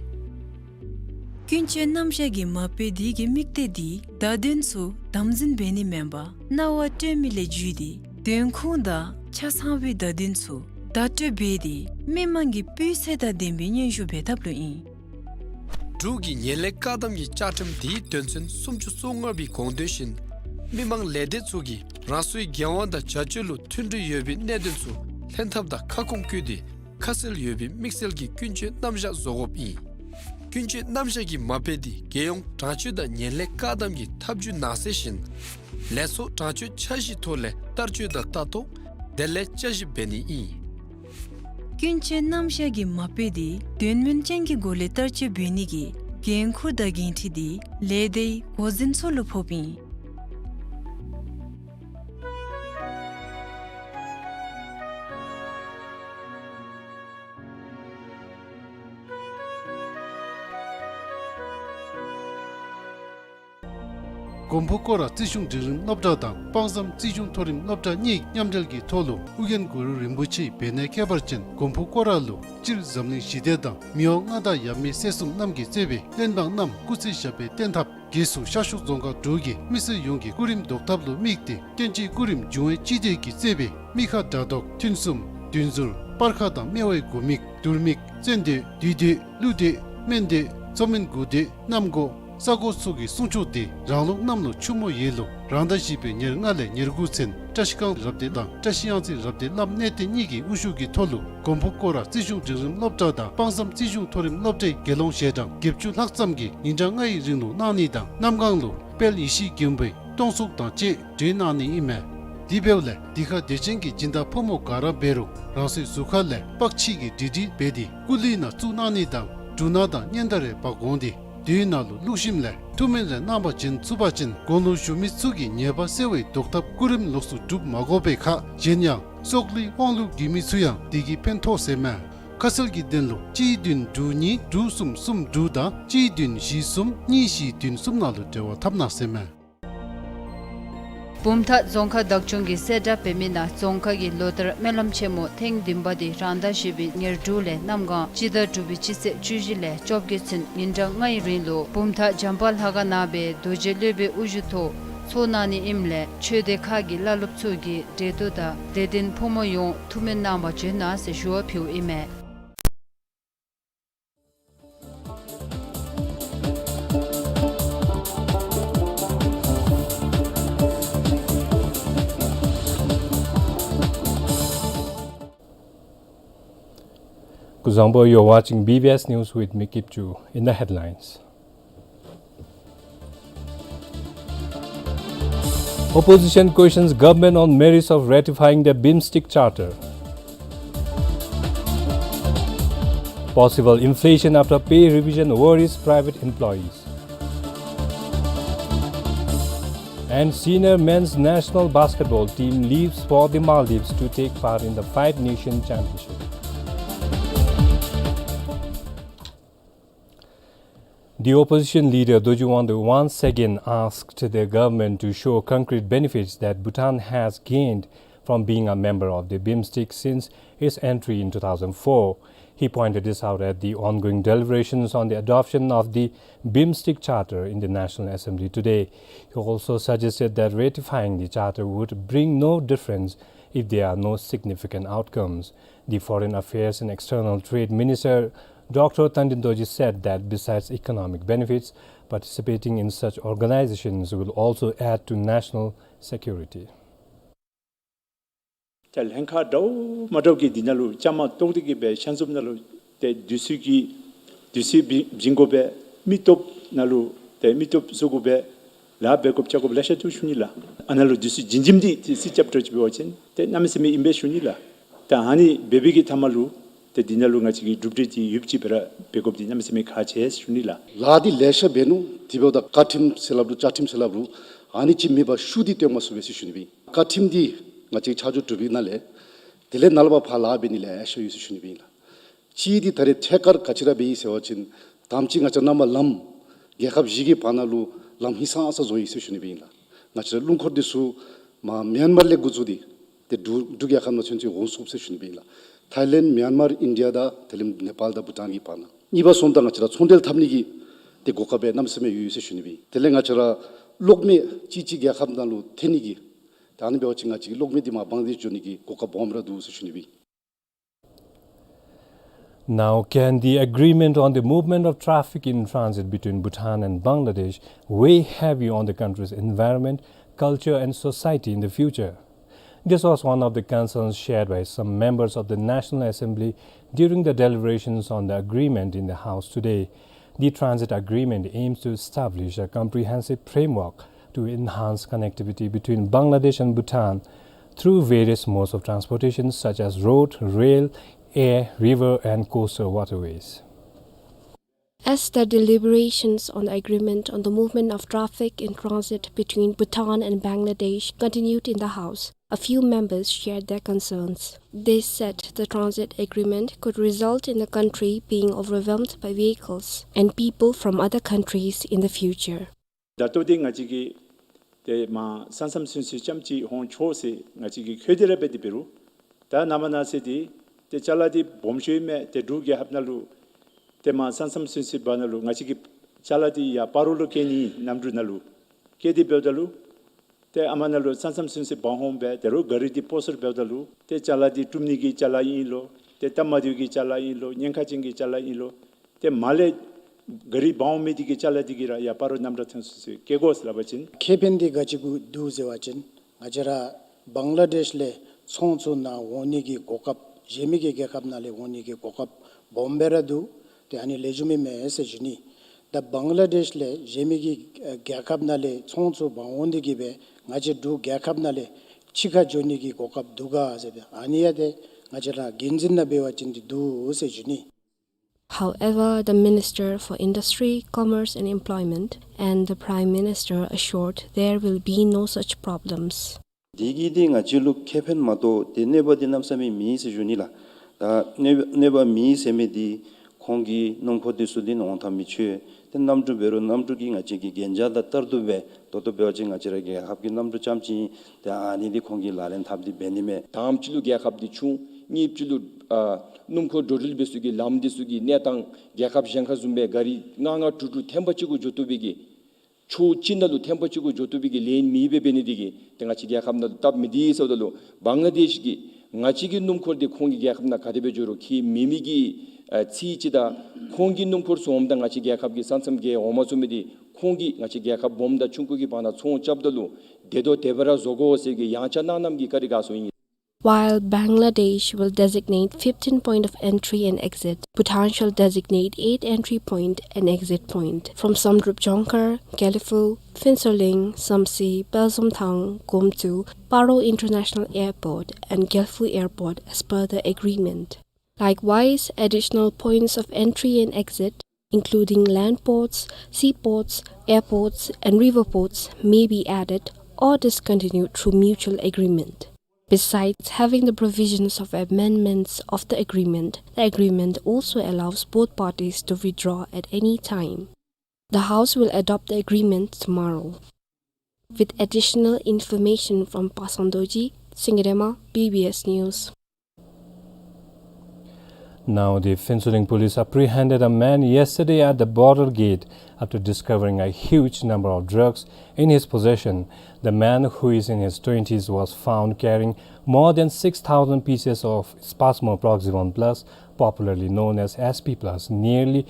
ཀུན་སྤྱོད་རྣམ་གཞག་གི་མ་དཔེ་འདི་གི་དམིགས་གཏད་འདི་བརྡ་དོན་ཚུ་དམ་འཛིན་འབད་ནི་མེན་པར་རྣ་བར་སྤྲོད་མི་ལས་བརྒྱུད་དེ་དོན་ཁུངས་དང་ཆ་ཚང་བའི་བརྡ་དོན་ཚུ་བརྡ་སྤྲོད་འབད་དེ་མི་མང་གི་སྤུས་ཚད་དང་ལྡན་པའི་སྙན་ཞུ་འབད་ཐབས་ལུ་ཨིན། འབྲུག་གི་ངན་ལྷད་བཀག་སྡོམ་གྱི་བཅའ་ཁྲིམས་འདིའི་དོན་ཚན་སུམ་ཅུ་སོ་ལྔ་པའི་དགོངས་དོན་བཞིན་མི་མང་ལས་སྡེ་ཚུ་གིས་རང་སོའི་འགན་དབང་དང་བྱ་སྤྱོད་ལུ་མཐུན་སྒྲིལ་ཡོད་པའི་གནད་དོན་ཚུ་ལྷན་ཐབས་དང་ཁ་སྐོང་བཀོད་དེ་ཁ་གསལ་ཡོད་པའི་དམིགས་བསལ་གྱི་ཀུན་སྤྱོད་རྣམ་གཞག་བཟོ་དགོཔ་ཨིན། ཀུན་སྤྱོད་རྣམ་གཞག་གི་མ་དཔེ་འདི་རྒྱལ་ཡོངས་དྲང་སྤྱོད་དང་ངན་ལྷད་བཀག་སྡོམ་གྱི་ཐབས་བྱུས་ནང་གསེས་བཞིན་ལས་ཚོགས་དྲང་སྤྱོད་འཆར་གཞིའི་ཐོག་ལས་བསྟར་སྤྱོད་དང་ལྟ་རྟོག་དེ་ལས་བསྐྱར་ཞིབ་འབད་ནི་ཨིན། ཀུན་སྤྱོད་རྣམ་གཞག་གི་མ་དཔེ་འདི་དོན་སྨིན་ཅན་གྱི་སྒོ་ལས་བསྟར་སྤྱོད་འབད་ནི་གི་འགན་ཁུར་དང་འགན་འཁྲི་འདི་ལས་སྡེའི་འགོ་འཛིན་ཚུ་ལུ་ཕོགཔ་ཨིན། མགོན་པོ་སྐོར་ར་རྩིས་གཞུང་འབྲིང་རིམ་སློབ་གྲྭ་དང་དཔག་བསམ་རྩིས་གཞུང་མཐོ་རིམ་སློབ་གྲྭ་གཉིས་མཉམ་འབྲེལ་གྱི་ཐོག་ལུ་ཨོ་རྒྱན་གུ་རུ་རིན་པོ་ཆེའི་བེར་ནག་ཁྱད་པར་ཅན་མགོན་པོ་སྐོར་ར་ལུ་སྤྱིར་འཛམ་གླིང་ཞི་བདེ་དང་མི་དབང་མངའ་བདག་ཡབ་མེས་སྲས་གསུམ་རྣམས་ཀྱིས་གཙོས་པའི་བློན་འབངས་རྣམས་སྐུ་ཚེ་ཞབས་པད་བརྟན་ཐབས། རྗེས་སུ་ཤར་ཕྱོགས་རྫོང་ཁག་དྲུག་གི་མི་སེར་ཡོངས་ཀྱི་སྐུ་རིམ་བཟློག་ཐབས་ལུ་དམིགས་ཏེ་བསྟན་སྤྱིའི་སྐུ་རིམ་འབྱུང་བའི་སྤྱི་སྡེ་གིས་གཙོས་པའི་མི་ཁ་དགྲ་བཟློག་མཐུན་གསུམ་བདུན་ཟུར་སྤར་ཁ་དང་སྨེ་བའི་དགུ་མིག་དུར་མིག་བཙན་སྡོད་བདུད་སྡོད་ཀླུ་སྡོད་སྨན་སྡོད་མཚོ་སྨན་དགུ་སྡོད་གནམ་སྒོ་ས་སྒོ་སོགས་ཀྱི་སྲུང་སྐྱོབ་དེ་རང་ལུགས་གནམ་ལོ་ཆུ་མོ་ཡོས་ལོ་རང་ཟླ་བཞི་པའི་ཉེར་ལྔ་ལས་ཉེར་དགུ་ཚུན་བཀྲ་ཤིས་སྒང་རབ་སྡེ་དང་བཀྲ་ཤིས་གཡང་རྩེ་རབ་སྡེ་བླམ་གནས་བརྟན་གཉིས་ཀྱི་དབུ་བཞུགས་ཀྱི་ཐོག་ལུ་མགོན་པོ་སྐོར་ར་རྩིས་གཞུང་འབྲིང་རིམ་སློབ་གྲྭ་དང་དཔག་བསམ་རྩིས་གཞུང་མཐོ་རིམ་སློབ་གྲྭའི་དགེ་སློང་ཞལ་གྲངས་བརྒྱད་ཅུ་ལྷག་ཙམ་གྱིས་ཉིན་གྲངས་ལྔའི་རིང་ལུ་གནང་ནི་དང་གནམ་སྒང་ལུ་དཔལ་ཡེ་ཤེས་མགོན་པོའི་སྟོང་གཟུགས་དང་བཅས་སྒྲོན་གནང་ནི་ཨིན་མས། དེ་འབདཝ་ལས་འདི་ཁར་དད་ཅན་གྱི་སྦྱིན་བདག་ཕོ་མོ་ག་ར་འབད་རུང་རང་སོའི་གཟུགས་ཁ་ལས་པགས་ཕྱིས་ཀྱི་འབྲི་འབྲི་འབད་དེ་སྐུ་ལུས་ནང་བཙུགས་གནང་ནི་དང་འབྲུ་སྣ་དང་སྙན་དར་རེ་འབག་འོང་སྟེ་དེའི་ནང་ལུ་བླུགས་ཞིནམ་ལས་ཐུགས་སྨོན་རེ་གནང་བ་བྱིན་ཚུགས་པ་ཅིན་དགུང་ལོ་གཞོན་མི་ཚུ་གི་ཉེས་པ་སེལ་བའི་བཟློག་ཐབས་སྐུ་རིམ་ལོགས་སུ་སྒྲུབ་མ་དགོ་པའི་ཁར་གཞན་ཡང་སྲོག་ལུས་དབང་ལུས་རྒུད་མི་ཚུ་ཡང་དེ་གིས་ཕན་ཐོགས་ཟེར་མས། ཁ་གསལ་གྱི་དོན་ལུ་གཅིག་བདུན་དྲུག་གཉིས་དྲུག་གསུམ་གསུམ་དྲུག་དང་གཅིག་བདུན་བཞི་གསུམ་གཉིས་བཞི་བདུན་གསུམ་ནང་ལུ་འབྲེལ་བ་འཐབ་གནང་ཟེར་མས། བུམ་ཐང་རྫོང་ཁག་བདག་སྐྱོང་གིས་གསལ་བསྒྲགས་འབད་མི་ནང་རྫོང་ཁག་གི་ལོ་ལྟར་སྨོན་ལམ་ཆེན་མོ་ཐེངས་བདུན་པ་དེ་རང་ཟླ་བཞི་པའི་ཉེར་དྲུག་ལས་གནམ་སྒང་སྤྱི་ཟླ་དྲུག་པའི་སྤྱི་ཚེས་བཅུ་བཞི་ལས་བཅོ་བརྒྱད་ཚུན་ཉིན་གྲངས་ལྔའི་རིང་ལུ་བུམ་ཐང་བྱམས་པ་ལྷ་ཁང་ནང་སྦེ་རྡོ་རྗེ་སློབ་དཔོན་དབུ་བཞུགས་ཐོག་ཚོགས་གནང་ནི་ཨིནམ་ལས་ཆོས་སྡེ་ཁག་གི་བླ་སློབ་ཚུ་གིས་གྲལ་མཐུད་དང་དད་ལྡན་ཕོ་མོ་ཡོངས་ཐུགས་སྨོན་གནང་བར་བྱོན་གནང་ཟེར་ཞུ་བ་ཕུལཝ་ཨིན་མས། Kuzuzangpo, you're watching B B S News with me, Kipchu. In the headlines, opposition questions government on merits of ratifying the BIMSTEC Charter. Possible inflation after pay revision worries private employees. And senior men's national basketball team leaves for the Maldives to take part in the Five Nation Championship. The opposition leader Dorji Wangdo once again asked the government to show concrete benefits that Bhutan has gained from being a member of the BIMSTEC since its entry in two thousand four. He pointed this out at the ongoing deliberations on the adoption of the BIMSTEC Charter in the National Assembly today. He also suggested that ratifying the charter would bring no difference if there are no significant outcomes. The Foreign Affairs and External Trade Minister, Doctor Tandin Dorji, said that besides economic benefits, participating in such organizations will also add to national security. ད་ལྷན་ཁག་འདྲཝ་མ་འདྲཝ་གིས་འདི་ནང་ལུ་བཅའ་མར་གཏོགས་ཏེ་གིས་སྦེ་ཤར་འཛོམས་ནང་ལུ་ཏེ་དུས་ཚོད་ཀྱི་དུས་ཚོད་བྱིན་དགོ་པས། མི་སྟོབས་ནང་ལུ་ཏེ་མི་སྟོབས་བཟོ་དགོ་པས། ལཱ་འབད་དགོཔ་རྐྱབ་དགོཔ་ལེ་ཤ་འདུག་ཞུ་ནི་ལགས། ཨ་ནཱ་ལུ་དུས་ཚོད་བྱིན་བྱིནམ་འདི་ཏེ་རྩིས་རྐྱབ་སྟེ་འབད་བ་ཅིན་ཏེ་གནམ་མེད་ས་མེད་ཨིན་པས་ཞུ་ནི་ལགས། ད་ཨ་ནི་འབད་བའི་གི་མཐའ་མ་ལུ་ཏེ་འདི་ནང་ལུ་ང་བཅས་ཀྱི་གྲུབ་འབྲས་འདི་ཡོདཔ་ཅིག་སྦེ་ར་འབད་དགོཔ་འདི་གནམ་མེད་ས་མེད་ཁག་ཆེ་ཞུ་ནི་ལགས། ལཱ་འདི་ལེ་ཤ་འབད་ནུག། དེ་འབདཝ་ད་བཀའ་ཁྲིམས་ཟེར་སླབ་རུང་བཅའ་ཁྲིམས་ཟེར་སླབ་རུང་ཨ་ནི་ཅིག་མེད་པར་ཤུགས་འདི་སྟོན་མ་ཚུགས་པས་ཟེར་ཞུ་ནི་སྦེ། བཀའ་ཁྲིམས་འདི་ང་བཅས་ཆ་འཇོག་གྲུབ་པའི་ནང་ལས་དེ་ལས་ནཱ་ལས་ཕར་ཕར་ལཱ་འབད་ནི་ལེ་ཤ་ཡོད་ཟེར་ཞུ་ནི་སྦེ་ཨིན་ལགས། གཅིག་འདི་ད་རེས་ཐད་ཀར་ག་ཅི་ར་འབད་ཡི་ཟེར་བ་ཅིན་དང་པ་ཅིག་ང་བཅས་ར་ནང་མར་ལམ་རྒྱལ་ཁབ་བཞི་གི་བར་ན་ལུ་ལམ་ཧིང་སངས་ས་བཟོ་ཡི་ཟེར་ཞུ་ནི་སྦེ་ཨིན་ལགས། ང་བཅས་ར་རླུང་འཁོར་འདི་ཚུ་མར་མིའན་མར་ལས་འགོ་བཙུགས་ཏེ་ཏེ་འབྲུག་འབྲུག་རྒྱལ་ཁབ་ནང་ཚུན་ཚོད་འོང་ཚུགས་ཟེར་ཞུ་ནི་སྦེ་ཨིན་ལགས། ཐའི་ལེནཌ་མིའན་མར་ཨིན་ཌི་ཡ་དང་དེ་ལས་ནེ་པཱལ་དང་བྷུ་ཊཱན་གྱི་བར་ན། གཉིས་པ་སོངམ་ད་ང་བཅས་ར་ཚོང་འབྲེལ་འཐབ་ནི་གི་ཏེ་གོ་སྐབས་སྦེ་གནམ་མེད་ས་མེད་ཡོད་ཡོད་ཟེར་ཞུ་ནི་སྦེ་ཨིན། དེ་ལས་ང་བཅས་ར་གློག་མེ་གཅིག་གཅིག་རྒྱལ་ཁབ་ནང་ལུ་ཐོན་ནི་གི་ད་ཨ་ནི་འབད་བ་ཅིན་ང་བཅས་ཀྱི་གློག་མེ་འདི་མར་བང་ཌི་ལེཤ་འགྱོ་ནི་གི་གོ་སྐབས་སྦོམ་ར་འདུག་ཟེར་ཞུ་ནི་སྦེ་ཨིན། Now, can the agreement on the movement of traffic in transit between Bhutan and Bangladesh weigh heavy on the country's environment, culture and society in the future? This was one of the concerns shared by some members of the National Assembly during the deliberations on the agreement in the House today. The transit agreement aims to establish a comprehensive framework to enhance connectivity between Bangladesh and Bhutan through various modes of transportation such as road, rail, air, river, and coastal waterways. As the deliberations on the agreement on the movement of traffic in transit between Bhutan and Bangladesh continued in the House, a few members shared their concerns. They said the transit agreement could result in the country being overwhelmed by vehicles and people from other countries in the future. ད་ལྟོ་འདི་ང་བཅས་ཀྱི་ ཏེ་མར་ས་མཚམས་ཚུན་ཚོད་རྐྱངམ་ཅིག་འོང་ཆོག་ཟེར་ང་བཅས་ཀྱིས་ཁྱོན་བསྡོམས་ར་འབད་དེ་འབད་རུང་ད་ནངས་པ་གནངས་ཚེ་འདི་ཏེ་ཅ་ལ་འདི་སྦོམ་ཤོས་མས། ཏེ་འབྲུག་རྒྱལ་ཁབ་ནང་ལུ་ཏེ་མར་ས་མཚམས་ཚུན་ཚོད་བར་ན་ལུ་ང་བཅས་ཀྱིས་ཅ་ལ་འདི་ཡར་སྤ་རོ་ལུ་བསྐྱལ་ནི་གནམ་གྲུ་ནང་ལུ་བསྐྱལ་ཏེ་འབདཝ་ད་ལུ་ཏེ་ཨ་མ་ནང་ལུ་ས་མཚམས་ཚུན་ཚོད་འབག་འོང་སྦེ་ད་རུང་ག་རི་འདི་སྤོ་སོར་འབདཝ་ད་ལུ་ཏེ་ཅ་ལ་འདི་གྲུབ་ནི་གི་ཅ་ལ་ཨིན་ལོ། ཏེ་སྟབས་མ་བདེཝ་གི་ཅ་ལ་ཨིན་ལོ། ཉེན་ཁ་ཅན་གྱི་ཅ་ལ་ཨིན་ལོ། ཏེ་མར་ལས་ག་རི་འབག་འོང་མི་འདི་གི་ཅ་ལ་འདི་གིས་ར་ཡར་སྤ་རོ་རྣམ་གྲྭ་ཚུན་ཚོད་བསྐྱལ་དགོ་ཟེར་སླབ་པ་ཅིན། ཁེ་ཕན་འདི་ག་ཅི་གུ་འདུག་ཟེར་བ་ཅིན་ང་བཅས་ར་བང་ལ་དེཤ་ལས་ཚོང་ཚུ་ནཱ་འོང་ནི་གི་གོ་སྐབས་གཞན་མི་གི་རྒྱལ་ཁབ་ནང་ལས་འོང་ནི་གི་གོ་སྐབས་སྦོམ་སྦེ་ར་འདུག། ཏེ་ཨ་ནི་ལེགས་ཤོམ་ཨིན་མས་ཟེར་ཞུ་ནི། ད་བང་ལ་དེཤ་ལས་གཞན་མི་གི་ཨ་རྒྱལ་ཁབ་ནང་ལས་ཚོང་ཚུ་འབག་འོང་འདི་གིས་སྦེ་ང་བཅས་འབྲུག་རྒྱལ་ཁབ་ནང་ལས་ཕྱི་ཁར་འགྱོ་ནི་གི་གོ་སྐབས་འདུག་ག་ཟེར་ཏེ་ཨ་ནི་ཡང་ཏེ་ང་བཅས་ར་འགན་འཛིན་ནང་འབད་བ་ཅིན་འདི་འདུག་ཟེར་ཞུ་ནི། However, the Minister for Industry, Commerce and Employment and the Prime Minister assured there will be no such problems. དེ་གིས་འདི་ང་བཅས་ལུ་ཁེ་ཕན་མ་གཏོགས་ཏེ་གནོད་པ་འདི་གནམ་མེད་ས་མེད་མེད་ཟེར་ཞུ་ནི་ལགས། ད་གནོད་གནོད་པ་མེད་ཟེར་མི་འདི་ཁོང་གི་སྣུམ་འཁོར་འདི་ཚུ་འདི་ནཱ་འོང་ཐབས་མི་ཆོག། ཏེ་གནམ་གྲུ་འབད་རུང་གནམ་གྲུ་གིས་ང་བཅས་ཀྱི་གན་རྒྱ་དང་ལྟར་དུ་སྦེ་ད་ལྟོ་འབད་བ་ཅིན་ང་བཅས་ར་རྒྱལ་ཁབ་ཀྱི་གནམ་གྲུ་རྐྱངམ་ཅིག་ཨིན། ཏེ་ཨ་ནི་འདི་ཁོང་གིས་ལག་ལེན་འཐབ་སྟེ་འབད་ནི་མས། དང་པ་ཅིག་ལུ་རྒྱལ་ཁབ་འདི་ཆུང་། གཉིས་པ་ཅིག་ལུ་ཨ་སྣུམ་འཁོར་འགྲོ་འགྲུལ་འབད་ས་གི་ལམ་འདི་ཚུ་གི་གནས་སྟངས་རྒྱལ་ཁབ་གཞན་ཁར་བཟུམ་སྦེ་ག་རི་ལྔ་ལྔ་དྲུག་དྲུག་ཐེངས་པ་གཅིག་གུ་འགྱོ་བཏུབ་པའི་གི་ཕྱོགས་གཅིག་ནང་ལུ་ཐེངས་པ་གཅིག་གུ་འགྱོ་བཏུབ་པའི་གི་ལཱ་མེདཔ་འབད་ནི་འདི་གིས་ཏེ་ང་བཅས་རྒྱལ་ཁབ་ནང་ལུ་སྟབས་མི་བདེ་ཟེརཝ་ད་ལུ་བང་ལ་དེཤ་གིས་ང་བཅས་ཀྱི་སྣུམ་འཁོར་འདི་ཁོང་གི་རྒྱལ་ཁབ་ནང་ག་དེ་སྦེ་འགྱོ་རུང་ཁྱད་མེད་མི་གི་ཨ་རྩིས་ཅིག་དང་ཁོང་གི་སྣུམ་འཁོར་ཚུ་འོངམ་ད་ང་བཅས་རྒྱལ་ཁབ་ཀྱི་ས་མཚམས་བརྒལ་འོང་མ་ཚུགས་མི་འདི་ཁོང་གིས་ང་བཅས་རྒྱལ་ཁབ་སྦོམ་དང་ཆུང་ཀུ་གི་བར་ན་ཚོང་རྐྱབ་ད་ལུ་བདེ་ཏོག་ཏོ་སྦེ་ར་བཟོ་དགོ་ཟེར་གྱི་ཡང་ཆ་གནང་གནངམ་གི་བཀའ་དྲིན་དགའ་ཚོར་ཨིན། While Bangladesh will designate fifteen point of entry and exit, Bhutan shall designate eight entry point and exit point from Samdrup Jongkhar, Gelephu, Phuentsholing, Samtse, Pelzomthang, Gomtsu, Paro International Airport and Gelephu Airport as per the agreement. Likewise, additional points of entry and exit, including land ports, seaports, airports, and river ports, may be added or discontinued through mutual agreement. Besides having the provisions of amendments of the agreement, the agreement also allows both parties to withdraw at any time. The House will adopt the agreement tomorrow. With additional information from Pasang Dorji, Singirema, B B S News. Now, the Phuentsholing police apprehended a man yesterday at the border gate after discovering a huge number of drugs in his possession. The man, who is in his twenties, was found carrying more than six thousand pieces of Spasmo Proxivon Plus, popularly known as S P Plus, nearly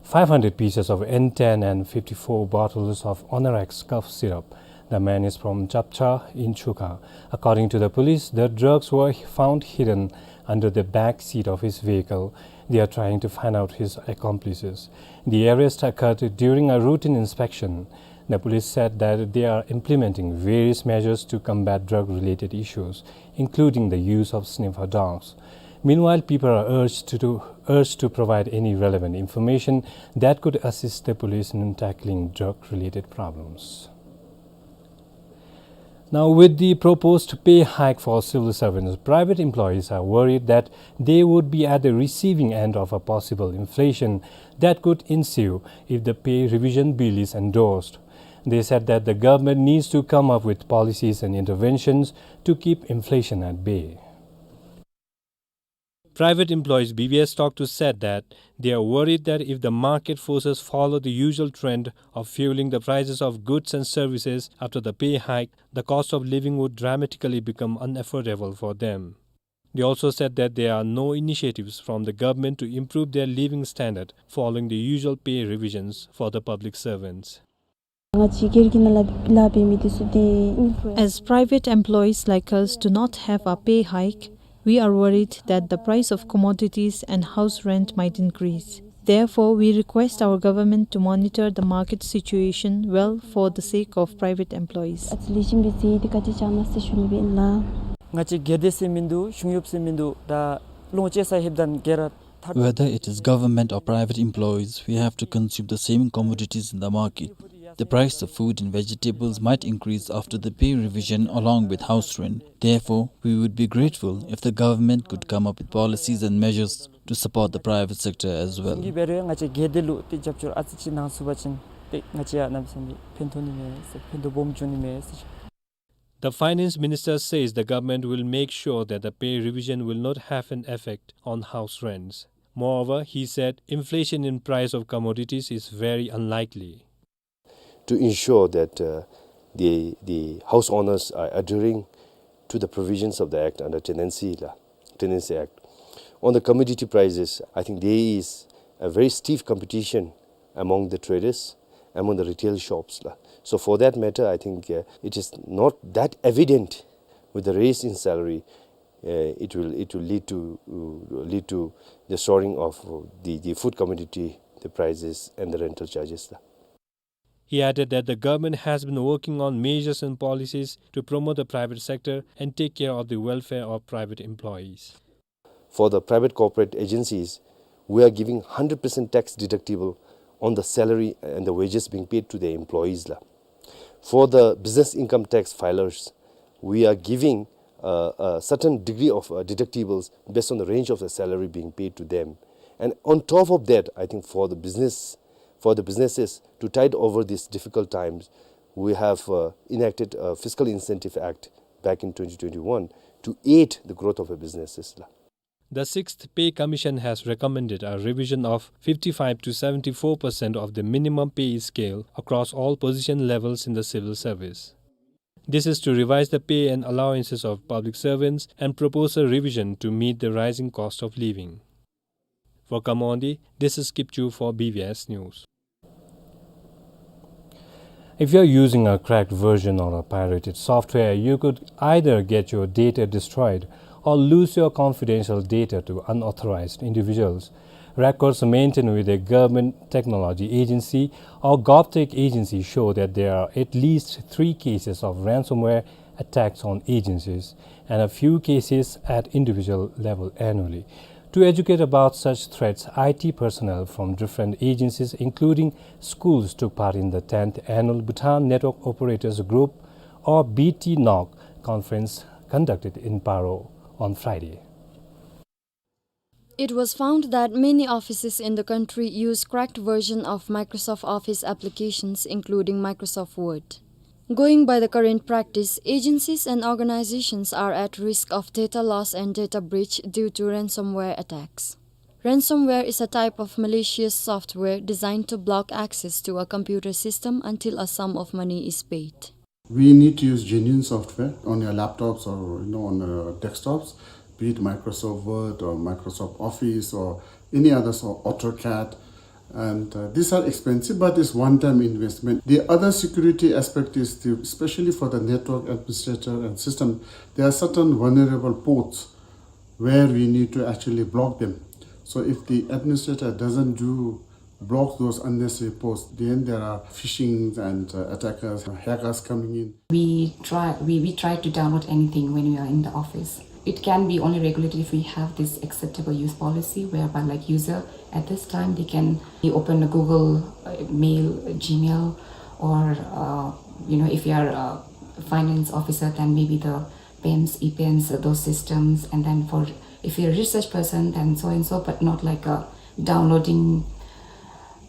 five hundred pieces of N ten and fifty-four bottles of Onorex cough syrup. The man is from Chapcha in Chukha. According to the police, the drugs were found hidden under the back seat of his vehicle. They are trying to find out his accomplices. The arrest occurred during a routine inspection. The police said that they are implementing various measures to combat drug-related issues, including the use of sniffer dogs. Meanwhile, people are urged to, to, urged to provide any relevant information that could assist the police in tackling drug-related problems. Now, with the proposed pay hike for civil servants, private employees are worried that they would be at the receiving end of a possible inflation that could ensue if the pay revision bill is endorsed. They said that the government needs to come up with policies and interventions to keep inflation at bay. Private employees B B S talked to said that they are worried that if the market forces follow the usual trend of fueling the prices of goods and services after the pay hike, the cost of living would dramatically become unaffordable for them. They also said that there are no initiatives from the government to improve their living standard following the usual pay revisions for the public servants. As private employees like us do not have a pay hike, we are worried that the price of commodities and house rent might increase. Therefore, we request our government to monitor the market situation well for the sake of private employees. ང་བཅས་སྒེར་སྡེ་ཟེར་མིན་འདུག། གཞུང་གཡོགཔ་ཟེར་མིན་འདུག། ད་ལོངས་སྤྱོད་ས་ཧེབ་དང་སྒེར་ཐར། Whether it is government or private employees, we have to consume the same commodities in the market. The price of food and vegetables might increase after the pay revision along with house rent. Therefore, we would be grateful if the government could come up with policies and measures to support the private sector as well. གཞུང་གིས་འབད་རུང་ང་བཅས་སྒེར་སྡེ་ལུ་ཏེ་རྒྱབ་སྐྱོར་ཨ་ཙི་ཅིག་གནང་ཚུགས་པ་ཅིན་ ཏེ་ང་བཅས་ཡང་གནམ་མེད་ས་མེད་ཕན་ཐོགས་ནི་མས་ཟེར། ཕན་ཐོགས་སྦོམ་བྱུང་ནི་མས་ཟེར། The finance minister says the government will make sure that the pay revision will not have an effect on house rents. Moreover, he said inflation in price of commodities is very unlikely. To ensure that, uh, the, the house owners are adhering to the provisions of the Act under Tenancy Law, Tenancy Act. On the commodity prices, I think there is a very stiff competition among the traders, among the retail shops, la. So for that matter, I think, uh, it is not that evident with the raise in salary, uh, it will, it will lead to, uh, lead to the soaring of, uh, the, the food commodity, the prices and the rental charges, la. He added that the government has been working on measures and policies to promote the private sector and take care of the welfare of private employees. For the private corporate agencies, we are giving hundred percent tax deductible on the salary and the wages being paid to the employees, la. For the business income tax filers, we are giving, uh, a certain degree of, uh, deductibles based on the range of the salary being paid to them. And on top of that, I think for the business, for the businesses to tide over these difficult times, we have, uh, enacted a Fiscal Incentive Act back in twenty twenty-one to aid the growth of the businesses, la. The Sixth Pay Commission has recommended a revision of fifty-five to seventy-four percent of the minimum pay scale across all position levels in the civil service. This is to revise the pay and allowances of public servants and propose a revision to meet the rising cost of living. For Khammadi, this is Kipchu for B B S News. If you're using a cracked version or a pirated software, you could either get your data destroyed or lose your confidential data to unauthorized individuals. Records maintained with a government technology agency or GovTech agency show that there are at least three cases of ransomware attacks on agencies and a few cases at individual level annually. To educate about such threats, I T personnel from different agencies, including schools, took part in the tenth annual Bhutan Network Operators Group, or B T NOC, conference conducted in Paro on Friday. It was found that many offices in the country use cracked version of Microsoft Office applications, including Microsoft Word. Going by the current practice, agencies and organizations are at risk of data loss and data breach due to ransomware attacks. Ransomware is a type of malicious software designed to block access to a computer system until a sum of money is paid. We need to use genuine software on your laptops or, you know, on your desktops, be it Microsoft Word or Microsoft Office or any other, so AutoCAD. And, uh, these are expensive, but it's one-time investment. The other security aspect is the, especially for the network administrator and system, there are certain vulnerable ports where we need to actually block them. So if the administrator doesn't do, block those unnecessary ports, then there are phishings and, uh, attackers, hackers coming in. We try, we, we try to download anything when we are in the office. It can be only regulated if we have this acceptable use policy, whereby, like, user at this time, they can open a Google, uh, Mail, uh, Gmail, or, uh, you know, if you are a finance officer, then maybe the PIMS, ePIMS, those systems, and then for, if you're a research person, then so and so, but not like a downloading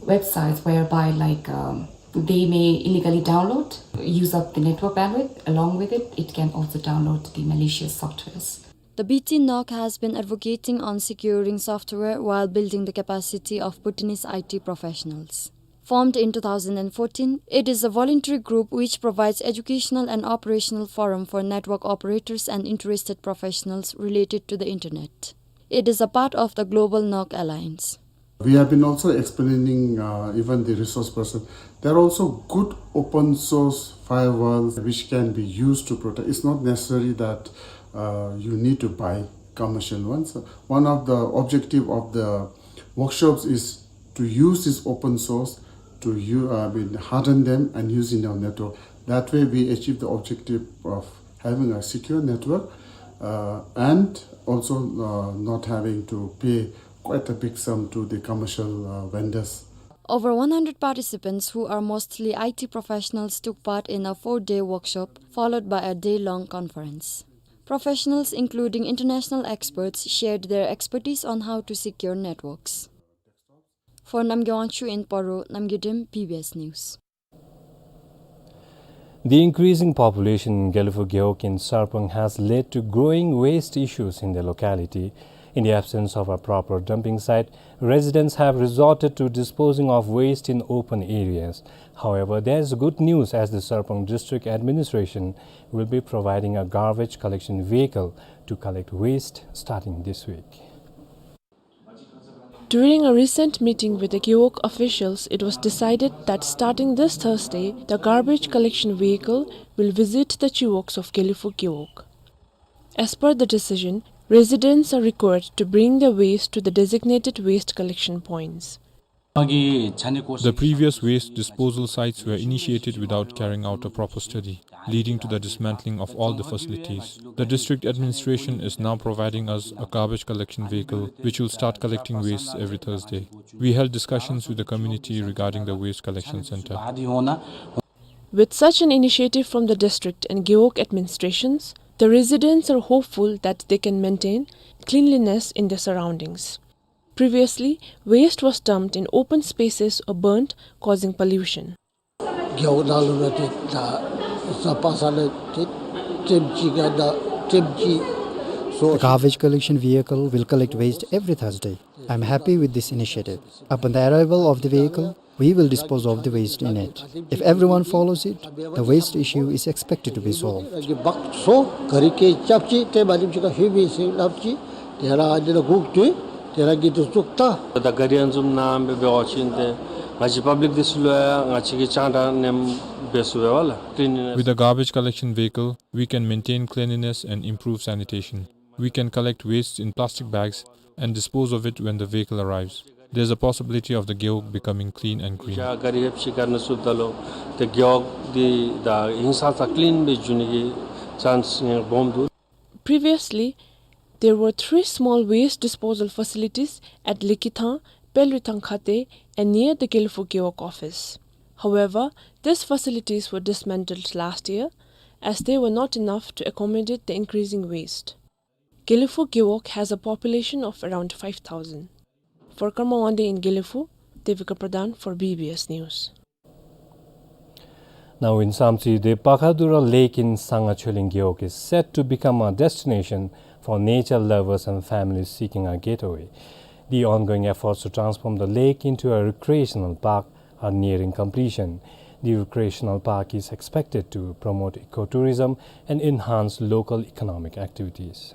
websites whereby, like, um, they may illegally download, use up the network bandwidth. Along with it, it can also download the malicious softwares. The B T NOC has been advocating on securing software while building the capacity of Bhutanese I T professionals. Formed in two thousand and fourteen, it is a voluntary group which provides educational and operational forum for network operators and interested professionals related to the internet. It is a part of the Global NOC Alliance. We have been also explaining, uh, even the resource person. There are also good open source firewalls which can be used to protect. It's not necessary that, uh, you need to buy commercial ones. One of the objective of the workshops is to use this open source to you, uh, I mean, harden them and use in our network. That way we achieve the objective of having a secure network, uh, and also, uh, not having to pay quite a big sum to the commercial, uh, vendors. Over one hundred participants, who are mostly I T professionals, took part in a four-day workshop, followed by a day-long conference. Professionals, including international experts, shared their expertise on how to secure networks. For Namgay Wangchuk in Paro, Namgay Dem, B B S News. The increasing population in Gelephu Gewog in Sarpang has led to growing waste issues in the locality. In the absence of a proper dumping site, residents have resorted to disposing of waste in open areas. However, there is good news, as the Sarpang District Administration will be providing a garbage collection vehicle to collect waste starting this week. During a recent meeting with the Gewog officials, it was decided that starting this Thursday, the garbage collection vehicle will visit the chiwogs of Gelephu Gewog. As per the decision, residents are required to bring their waste to the designated waste collection points. The previous waste disposal sites were initiated without carrying out a proper study, leading to the dismantling of all the facilities. The district administration is now providing us a garbage collection vehicle, which will start collecting waste every Thursday. We held discussions with the community regarding the waste collection center. With such an initiative from the district and Gewog administrations, the residents are hopeful that they can maintain cleanliness in their surroundings. Previously, waste was dumped in open spaces or burnt, causing pollution. Gewog ནང་ལུ་ར་ཏེ་ད་ས་པ་ས་ལ་ཏེ་ཏེམ་ཅིག་ག་ད་ཏེམ་ཅིག་སོ། The garbage collection vehicle will collect waste every Thursday. I'm happy with this initiative. Upon the arrival of the vehicle, we will dispose of the waste in it. If everyone follows it, the waste issue is expected to be solved. With the garbage collection vehicle, we can maintain cleanliness and improve sanitation. We can collect waste in plastic bags and dispose of it when the vehicle arrives. There's a possibility of the Gewog becoming clean and green. Previously, there were three small waste disposal facilities at Lekithang, Pelrithang Khate, and near the Gelephu Gewog office. However, these facilities were dismantled last year as they were not enough to accommodate the increasing waste. Gelephu Gewog has a population of around five thousand. For Karma Wangdi in Gelephu, Devika Pradhan for B B S News. Now in Samtse, the Pakhadura Lake in Sangha Choling Gewog is set to become a destination for nature lovers and families seeking a getaway. The ongoing efforts to transform the lake into a recreational park are nearing completion. The recreational park is expected to promote ecotourism and enhance local economic activities.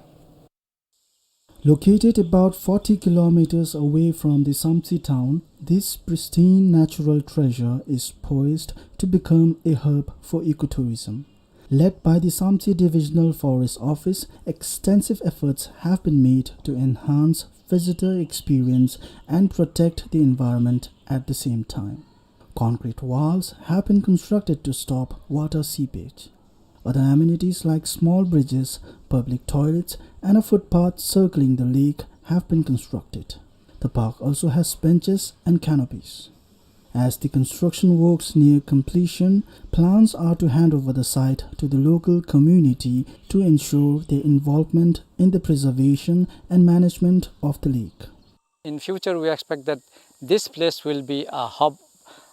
Located about forty kilometers away from the Samtse town, this pristine natural treasure is poised to become a hub for ecotourism. Led by the Samtse Divisional Forest Office, extensive efforts have been made to enhance visitor experience and protect the environment at the same time. Concrete walls have been constructed to stop water seepage. Other amenities like small bridges, public toilets, and a footpath circling the lake have been constructed. The park also has benches and canopies. As the construction works near completion, plans are to hand over the site to the local community to ensure their involvement in the preservation and management of the lake. In future, we expect that this place will be a hub,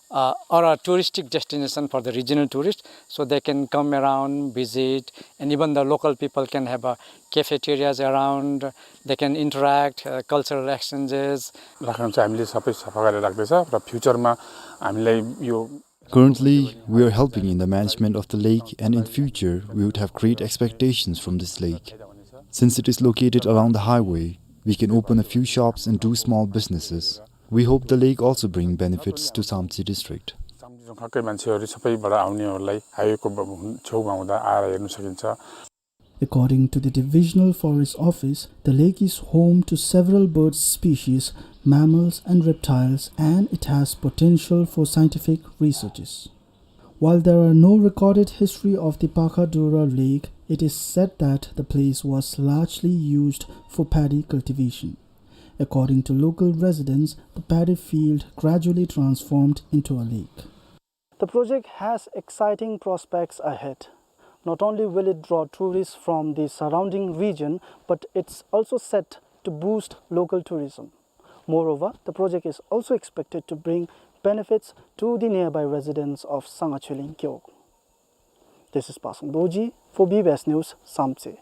uh, or a touristic destination for the regional tourists, so they can come around, visit, and even the local people can have a cafeterias around, they can interact, uh, cultural exchanges. राख्न चाहिँ हामीले सबै सफा गरेर राख्दैछ र फ्युचरमा हामीलाई यो Currently, we are helping in the management of the lake, and in future, we would have great expectations from this lake. Since it is located along the highway, we can open a few shops and do small businesses. We hope the lake also bring benefits to Samtse district. Samsing जोङखाकै मान्छेहरू सबैबाट आउनेहरूलाई हाइवेको ब-, हुन-, छेउमा हुँदा आएर हेर्न सकिन्छ। According to the Divisional Forest Office, the lake is home to several bird species, mammals and reptiles, and it has potential for scientific researches. While there are no recorded history of the Pakhadura Lake, it is said that the place was largely used for paddy cultivation. According to local residents, the paddy field gradually transformed into a lake. The project has exciting prospects ahead. Not only will it draw tourists from the surrounding region, but it's also set to boost local tourism. Moreover, the project is also expected to bring benefits to the nearby residents of Sangha Choeling Gewog. This is Pasang Dorji for B B S News, Samtse.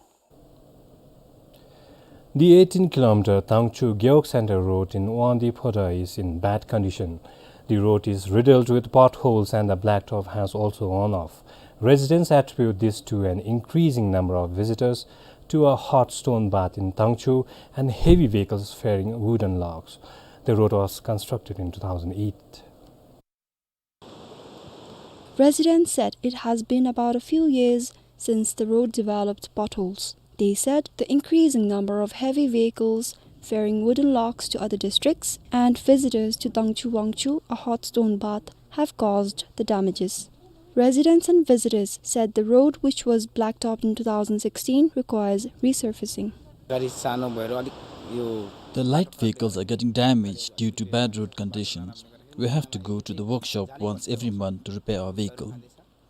The eighteen kilometer Tangchhu Gewog Center road in Wangdue Phodrang is in bad condition. The road is riddled with potholes and the blacktop has also worn off. Residents attribute this to an increasing number of visitors to a hot stone bath in Tangchhu and heavy vehicles ferrying wooden logs. The road was constructed in two thousand eight. Residents said it has been about a few years since the road developed potholes. They said the increasing number of heavy vehicles ferrying wooden logs to other districts and visitors to Tangchhu Wangchhu, a hot stone bath, have caused the damages. Residents and visitors said the road, which was blacktopped in two thousand sixteen, requires resurfacing. गाडी सानो भएर अलिक यो The light vehicles are getting damaged due to bad road conditions. We have to go to the workshop once every month to repair our vehicle.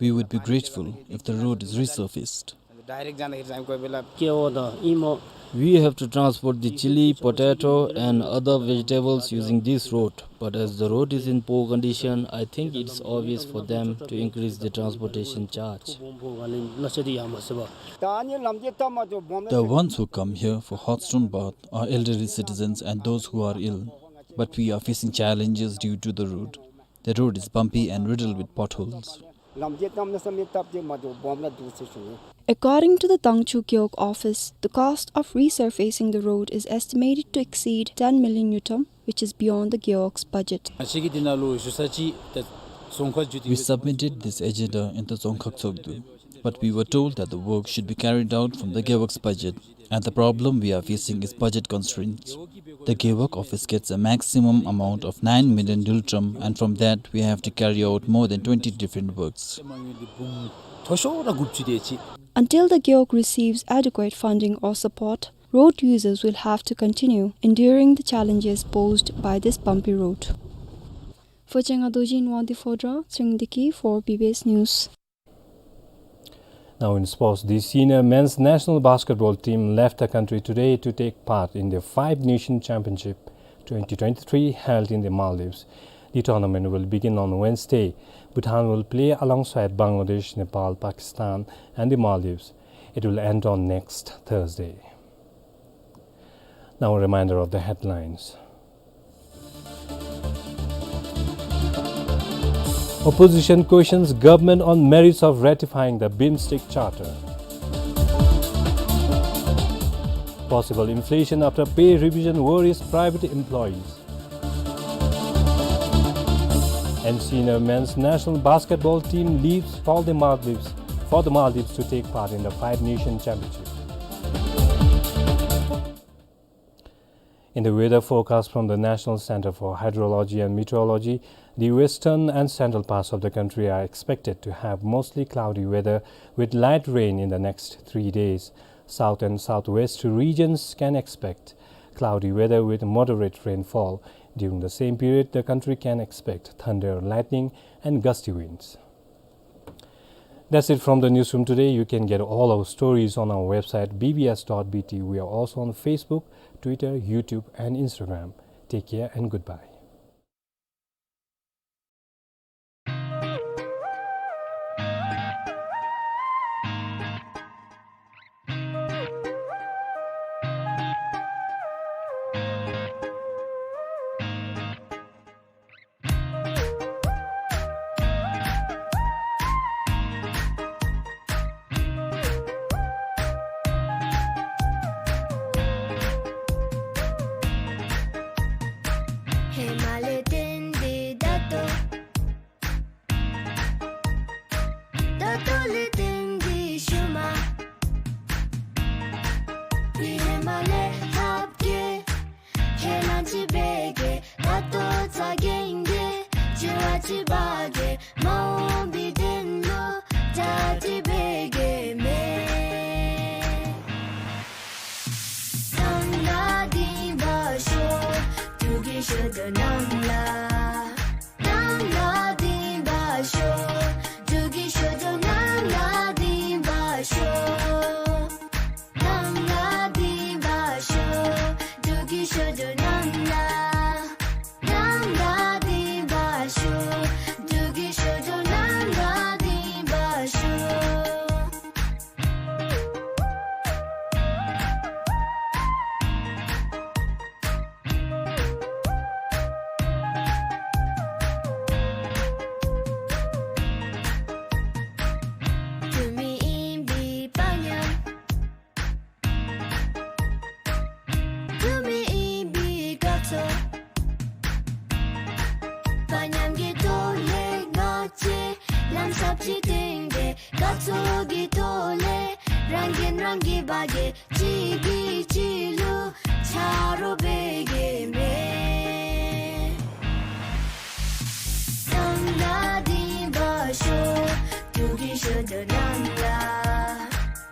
We would be grateful if the road is resurfaced. Direct जाँदाखेरि चाहिँ कोही बेला के हो त, इमो We have to transport the chili, potato, and other vegetables using this road. But as the road is in poor condition, I think it's obvious for them to increase the transportation charge. The ones who come here for hot stone bath are elderly citizens and those who are ill. But we are facing challenges due to the road. The road is bumpy and riddled with potholes. According to the Tangchhu Gewog office, the cost of resurfacing the road is estimated to exceed ten million ngultrum, which is beyond the Gewog's budget. We submitted this agenda in the Dzongkhag Tshogdu, but we were told that the work should be carried out from the Gewog's budget. And the problem we are facing is budget constraints. The Gewog office gets a maximum amount of nine million ngultrum, and from that we have to carry out more than twenty different works. Until the Gewog receives adequate funding or support, road users will have to continue enduring the challenges posed by this bumpy road. For Chenga Dorji in Wangdue Phodrang, Tshering Deki for B B S News. Now in sports, the senior men's national basketball team left the country today to take part in the Five Nation Championship twenty twenty-three held in the Maldives. The tournament will begin on Wednesday. Bhutan will play alongside Bangladesh, Nepal, Pakistan, and the Maldives. It will end on next Thursday. Now a reminder of the headlines. Opposition questions government on merits of ratifying the BIMSTEC Charter. Possible inflation after pay revision worries private employees. And senior men's national basketball team leaves for the Maldives, for the Maldives to take part in the Five Nation Championship. In the weather forecast from the National Center for Hydrology and Meteorology, the western and central parts of the country are expected to have mostly cloudy weather with light rain in the next three days. South and southwest regions can expect cloudy weather with moderate rainfall. During the same period, the country can expect thunder, lightning, and gusty winds. That's it from the newsroom today. You can get all our stories on our website B B S dot B T. We are also on Facebook, Twitter, YouTube, and Instagram. Take care and goodbye. ཧེ་མ་ལས་བརྟེན་ཏེ་ད་ལྟོ། ད་ལྟོ་ལས་བརྟེན་ཏེ་ཤུལ་མ། ཧེ་མ་ལས་ལྷག་གེ། ཁས་བླངས་ཅིག་འབད་གེ། ད་ལྟོ་ཚ་གྱང་གིས་འགྱུར་བ་ཅིག་འབག་གེ། མ་འོངས་པའི་དོན་ལུ་གྲ་སྒྲིག་འབད་གེ་མེན། ནང་ལ་འདི་འབག་ཤོག། འབྲུག་གི་ཤོད་དོ་ནང་ལ། ནང་ལ་འདི་འབག་ཤོག། འབྲུག་གི་ཤོད་དོ་ནང་ལ་འདི་འབག་ཤོག། ནང་ལ་འདི་འབག་ཤོག། འབྲུག་གི་ཤོད་དོ་ནང་ལ། ཆབས་ཅིག་བསྟེན་ཏེ་དགའ་ཚོར་གྱི་ཐོག་ལས་རང་གིས་རང་གི་བ་གི་གཅིག་གིས་གཅིག་ལུ་ཆ་རོགས་འབད་གེ་མས། གནམ་ལ་ལྡིང་བར་ཤོག། འབྲུག་གི་ཤོ་ལོ་གནམ་ལ།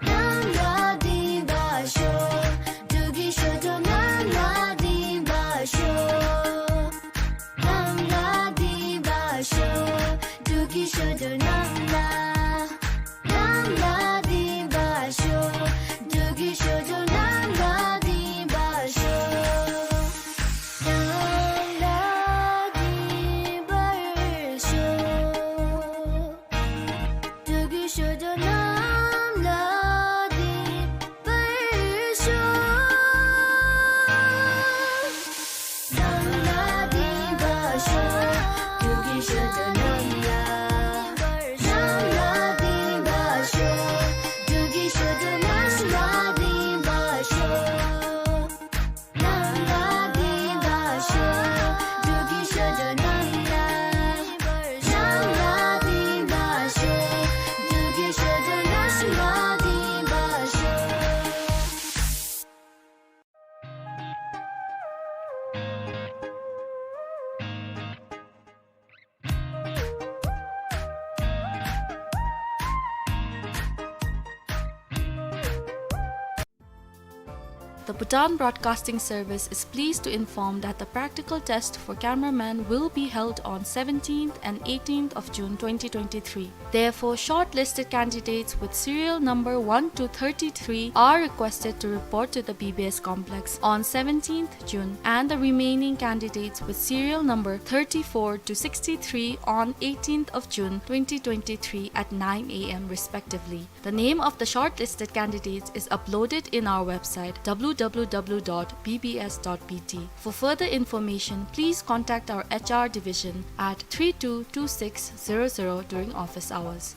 གནམ་ལ་ལྡིང་བར་ཤོག། འབྲུག་གི་ཤོ་ལོ་གནམ་ལ་ལྡིང་བར་ཤོག། གནམ་ལ་ལྡིང་བར་ཤོག། འབྲུག་གི་ཤོ་ལོ་གནམ་ལ། གནམ་ལ་ལྡིང་བར་ཤོག། འབྲུག་གི་ཤོ་ལོ་གནམ་ལ་ལྡིང་བར་ཤོག། གནམ་ལ་ལྡིང་བར་ཤོག། འབྲུག་གི་ཤོ་ལོ་གནམ་ལ་ལྡིང་བར་ཤོག། གནམ་ལ་ལྡིང་བར་ཤོག། འབྲུག་གི་ཤོ་ལོ་གནམ་ལ། གནམ་ལ་ལྡིང་བར་ཤོག། འབྲུག་གི་ཤོ་ལོ་གནམ་ལ་ལྡིང་བར་ཤོག། གནམ་ལ་ལྡིང་བར་ཤོག། འབྲུག་གི་ཤོ་ལོ་གནམ་ལ། གནམ་ལ་ལྡིང་བར་ཤོག། འབྲུག་གི་ཤོ་ལོ་གནམ་ལ་ལྡིང་བར་ཤོག། The Bhutan Broadcasting Service is pleased to inform that the practical test for cameraman will be held on seventeenth and eighteenth of June twenty twenty-three. Therefore, shortlisted candidates with serial number one to thirty-three are requested to report to the B B S complex on seventeenth June, and the remaining candidates with serial number thirty-four to sixty-three on eighteenth of June twenty twenty-three at nine A M respectively. The name of the shortlisted candidates is uploaded in our website, W W W dot B B S dot B T. For further information, please contact our H R division at three two two six zero zero during office hours.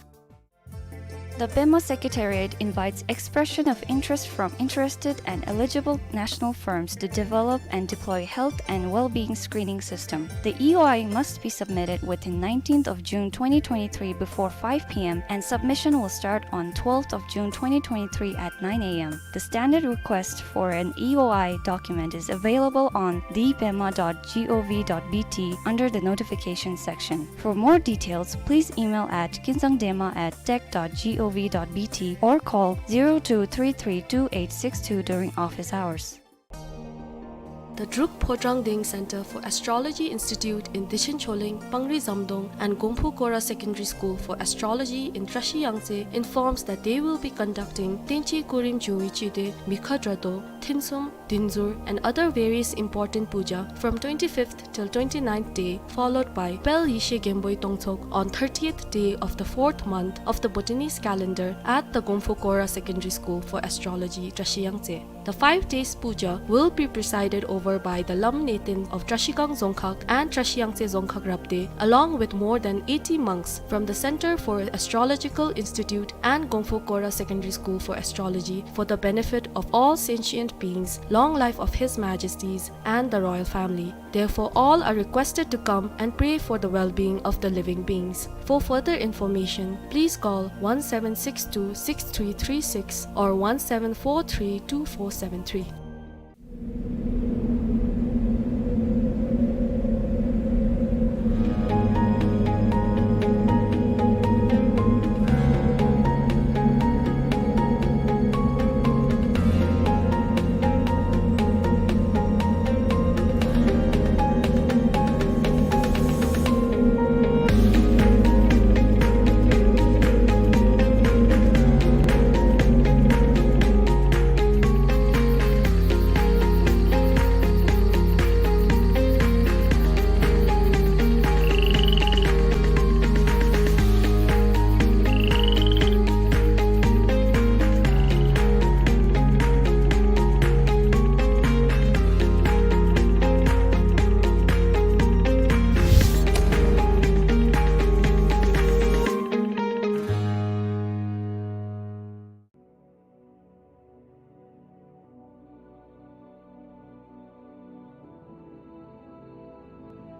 The Pema Secretariat invites expression of interest from interested and eligible national firms to develop and deploy health and well-being screening system. The E O I must be submitted within nineteenth of June twenty twenty-three before five P M, and submission will start on twelfth of June twenty twenty-three at nine A M. The standard request for an E O I document is available on the pema dot gov dot B T under the notification section. For more details, please email at kinzangdema at tech dot gov dot B T or call zero two three three two eight six two during office hours. The Druk Phodrang Deng Center for Astrology Institute in Dichen Choleng, Pangri Zamdong, and Gomphu Kora Secondary School for Astrology in Trashi Yangtse informs that they will be conducting Tenchi Kurim Jungwi Chide, Mikha Drado, Thinsum, Dinzur, and other various important puja from twenty-fifth till twenty-ninth day, followed by Pel Yeshe Genboi Tongtsog on thirtieth day of the fourth month of the Bhutanese calendar at the Gomphu Kora Secondary School for Astrology, Trashi Yangtse. The five days puja will be presided over by the Lam Neten of Trashigang Dzongkhag and Trashi Yangtse Dzongkhag Rabde, along with more than eighty monks from the Center for Astrological Institute and Gomphu Kora Secondary School for Astrology, for the benefit of all sentient beings, long life of His Majesties and the royal family. Therefore, all are requested to come and pray for the well-being of the living beings. For further information, please call one seven six two six three three six or one seven four three two four seven three.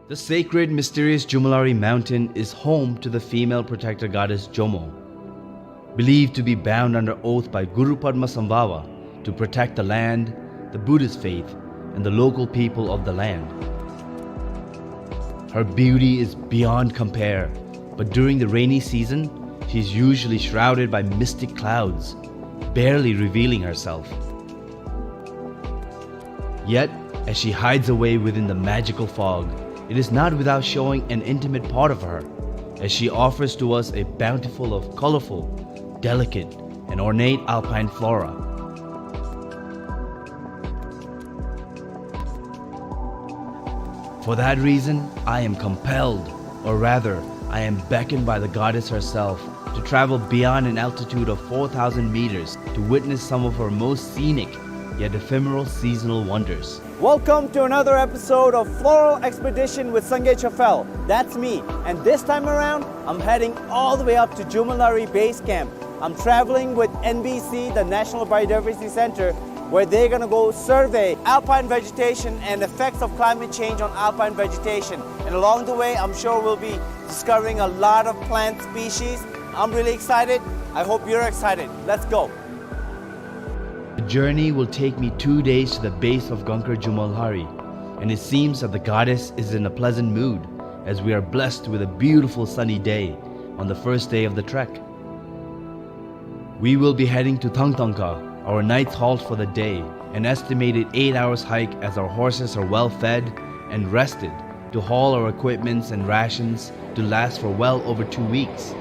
The sacred, mysterious Jomolhari mountain is home to the female protector goddess Jomo, believed to be bound under oath by Guru Padmasambhava to protect the land, the Buddhist faith, and the local people of the land. Her beauty is beyond compare, but during the rainy season, she is usually shrouded by mystic clouds, barely revealing herself. Yet, as she hides away within the magical fog, it is not without showing an intimate part of her, as she offers to us a bountiful of colorful, delicate, and ornate alpine flora. For that reason, I am compelled, or rather, I am beckoned by the goddess herself, to travel beyond an altitude of four thousand meters to witness some of her most scenic yet ephemeral seasonal wonders. Welcome to another episode of Floral Expedition with Sangay Chafel. That's me. And this time around, I'm heading all the way up to Jomolhari Base Camp. I'm traveling with N B C, the National Biodiversity Center, where they're gonna go survey alpine vegetation and effects of climate change on alpine vegetation. And along the way, I'm sure we'll be discovering a lot of plant species. I'm really excited. I hope you're excited. Let's go. The journey will take me two days to the base of Gangkar Jomolhari, and it seems that the goddess is in a pleasant mood, as we are blessed with a beautiful sunny day on the first day of the trek. We will be heading to Thangthangkha, our night's halt for the day, an estimated eight hours hike as our horses are well fed and rested to haul our equipments and rations to last for well over two weeks.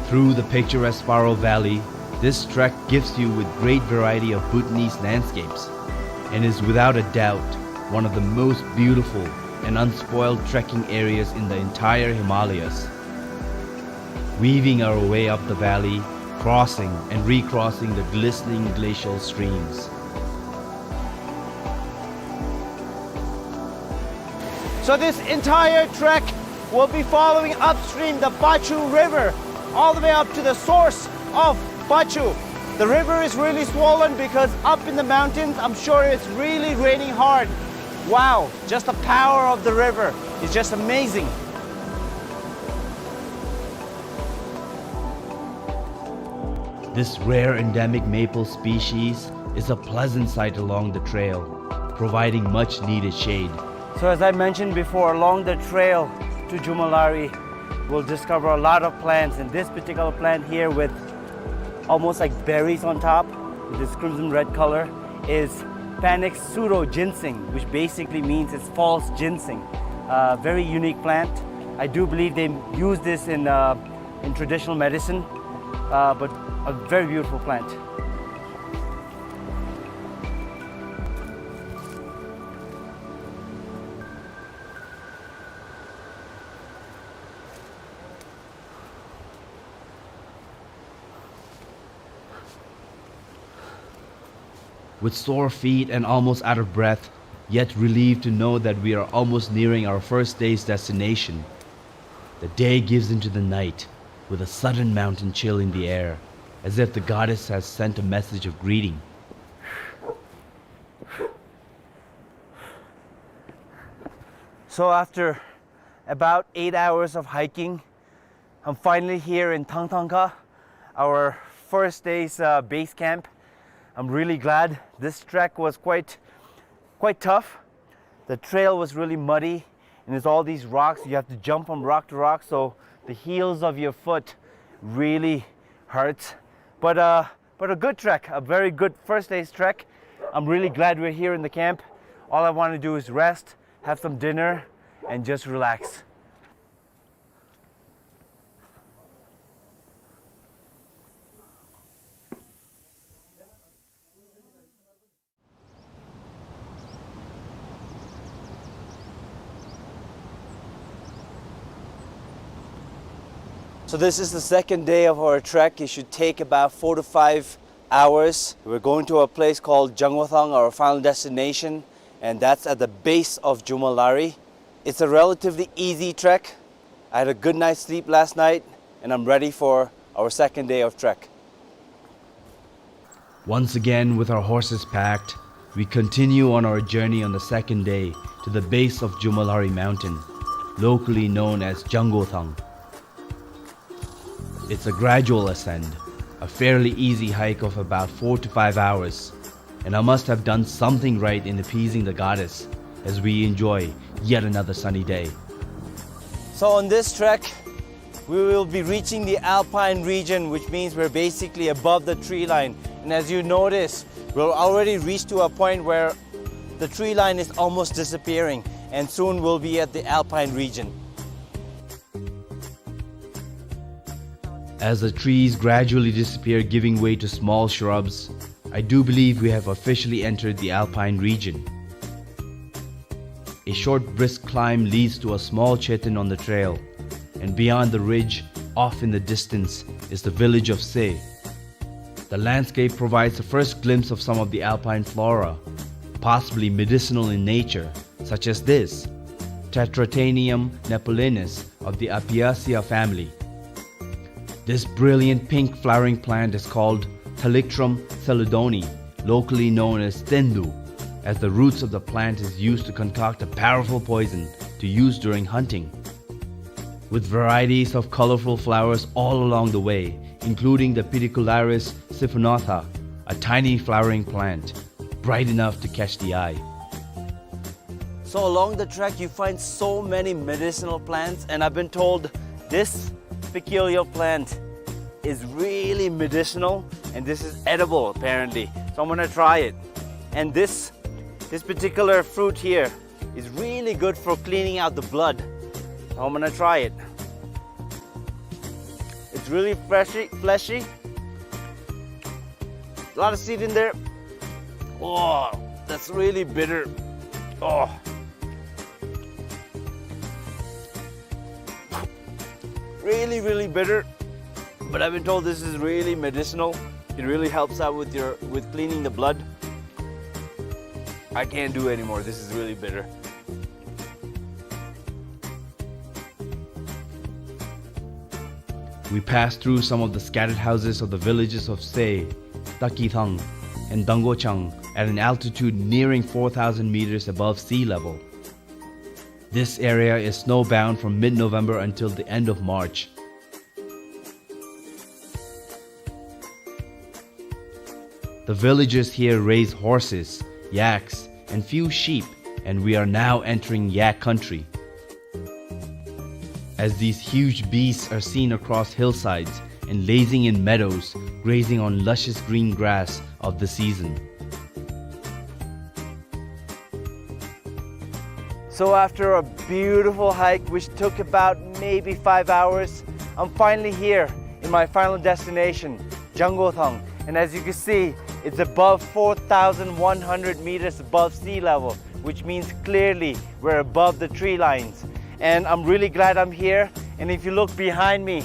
Through the picturesque Paro Valley, this trek gives you with great variety of Bhutanese landscapes and is without a doubt one of the most beautiful and unspoiled trekking areas in the entire Himalayas. Weaving our way up the valley, crossing and recrossing the glistening glacial streams. So this entire trek will be following upstream the Pachur River, all the way up to the source of Pachur. The river is really swollen because up in the mountains, I'm sure it's really raining hard. Wow, just the power of the river is just amazing. This rare endemic maple species is a pleasant sight along the trail, providing much needed shade. So as I mentioned before, along the trail to Jomolhari, we'll discover a lot of plants, and this particular plant here with almost like berries on top, with this crimson red color, is Panax pseudo ginseng, which basically means it's false ginseng. Uh, very unique plant. I do believe they use this in, uh, in traditional medicine, uh, but a very beautiful plant. With sore feet and almost out of breath, yet relieved to know that we are almost nearing our first day's destination, the day gives into the night with a sudden mountain chill in the air, as if the goddess has sent a message of greeting. So after about eight hours of hiking, I'm finally here in Thangthangkha, our first day's, uh, base camp. I'm really glad. This trek was quite, quite tough. The trail was really muddy, and there's all these rocks. You have to jump from rock to rock, so the heels of your foot really hurts. But, uh, but a good trek, a very good first day's trek. I'm really glad we're here in the camp. All I wanna do is rest, have some dinner, and just relax. So this is the second day of our trek. It should take about four to five hours. We're going to a place called Jangwathang, our final destination, and that's at the base of Jomolhari. It's a relatively easy trek. I had a good night's sleep last night, and I'm ready for our second day of trek. Once again, with our horses packed, we continue on our journey on the second day to the base of Jomolhari Mountain, locally known as Jangothang. It's a gradual ascent, a fairly easy hike of about four to five hours, and I must have done something right in appeasing the goddess as we enjoy yet another sunny day. So on this trek, we will be reaching the alpine region, which means we're basically above the tree line. And as you notice, we'll already reach to a point where the tree line is almost disappearing, and soon we'll be at the alpine region. As the trees gradually disappear, giving way to small shrubs, I do believe we have officially entered the alpine region. A short brisk climb leads to a small chetan on the trail, and beyond the ridge, off in the distance, is the village of Se. The landscape provides the first glimpse of some of the alpine flora, possibly medicinal in nature, such as this, Tetratennium nepalensis of the Apiaceae family. This brilliant pink flowering plant is called Thalictrum chelidonii, locally known as tendu, as the roots of the plant is used to concoct a powerful poison to use during hunting. With varieties of colorful flowers all along the way, including the Pedicularis siphonantha, a tiny flowering plant, bright enough to catch the eye. So along the track, you find so many medicinal plants, and I've been told this peculiar plant is really medicinal, and this is edible, apparently. So I'm gonna try it. And this, this particular fruit here is really good for cleaning out the blood. So I'm gonna try it. It's really fleshy, fleshy. A lot of seed in there. Oh, that's really bitter. Oh. Really, really bitter. But I've been told this is really medicinal. It really helps out with your, with cleaning the blood. I can't do anymore. This is really bitter. We passed through some of the scattered houses of the villages of Se, Takithang, and Dangochang at an altitude nearing four thousand meters above sea level. This area is snowbound from mid-November until the end of March. The villagers here raise horses, yaks, and few sheep, and we are now entering yak country. As these huge beasts are seen across hillsides and lazing in meadows, grazing on luscious green grass of the season. So after a beautiful hike, which took about maybe five hours, I'm finally here in my final destination, Jangothang. And as you can see, it's above four thousand one hundred meters above sea level, which means clearly we're above the tree lines. And I'm really glad I'm here. And if you look behind me,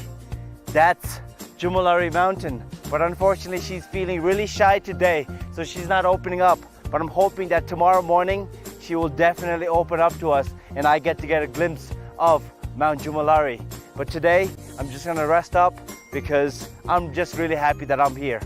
that's Jomolhari Mountain. But unfortunately, she's feeling really shy today, so she's not opening up. But I'm hoping that tomorrow morning, she will definitely open up to us and I get to get a glimpse of Mount Jomolhari. But today, I'm just gonna rest up because I'm just really happy that I'm here.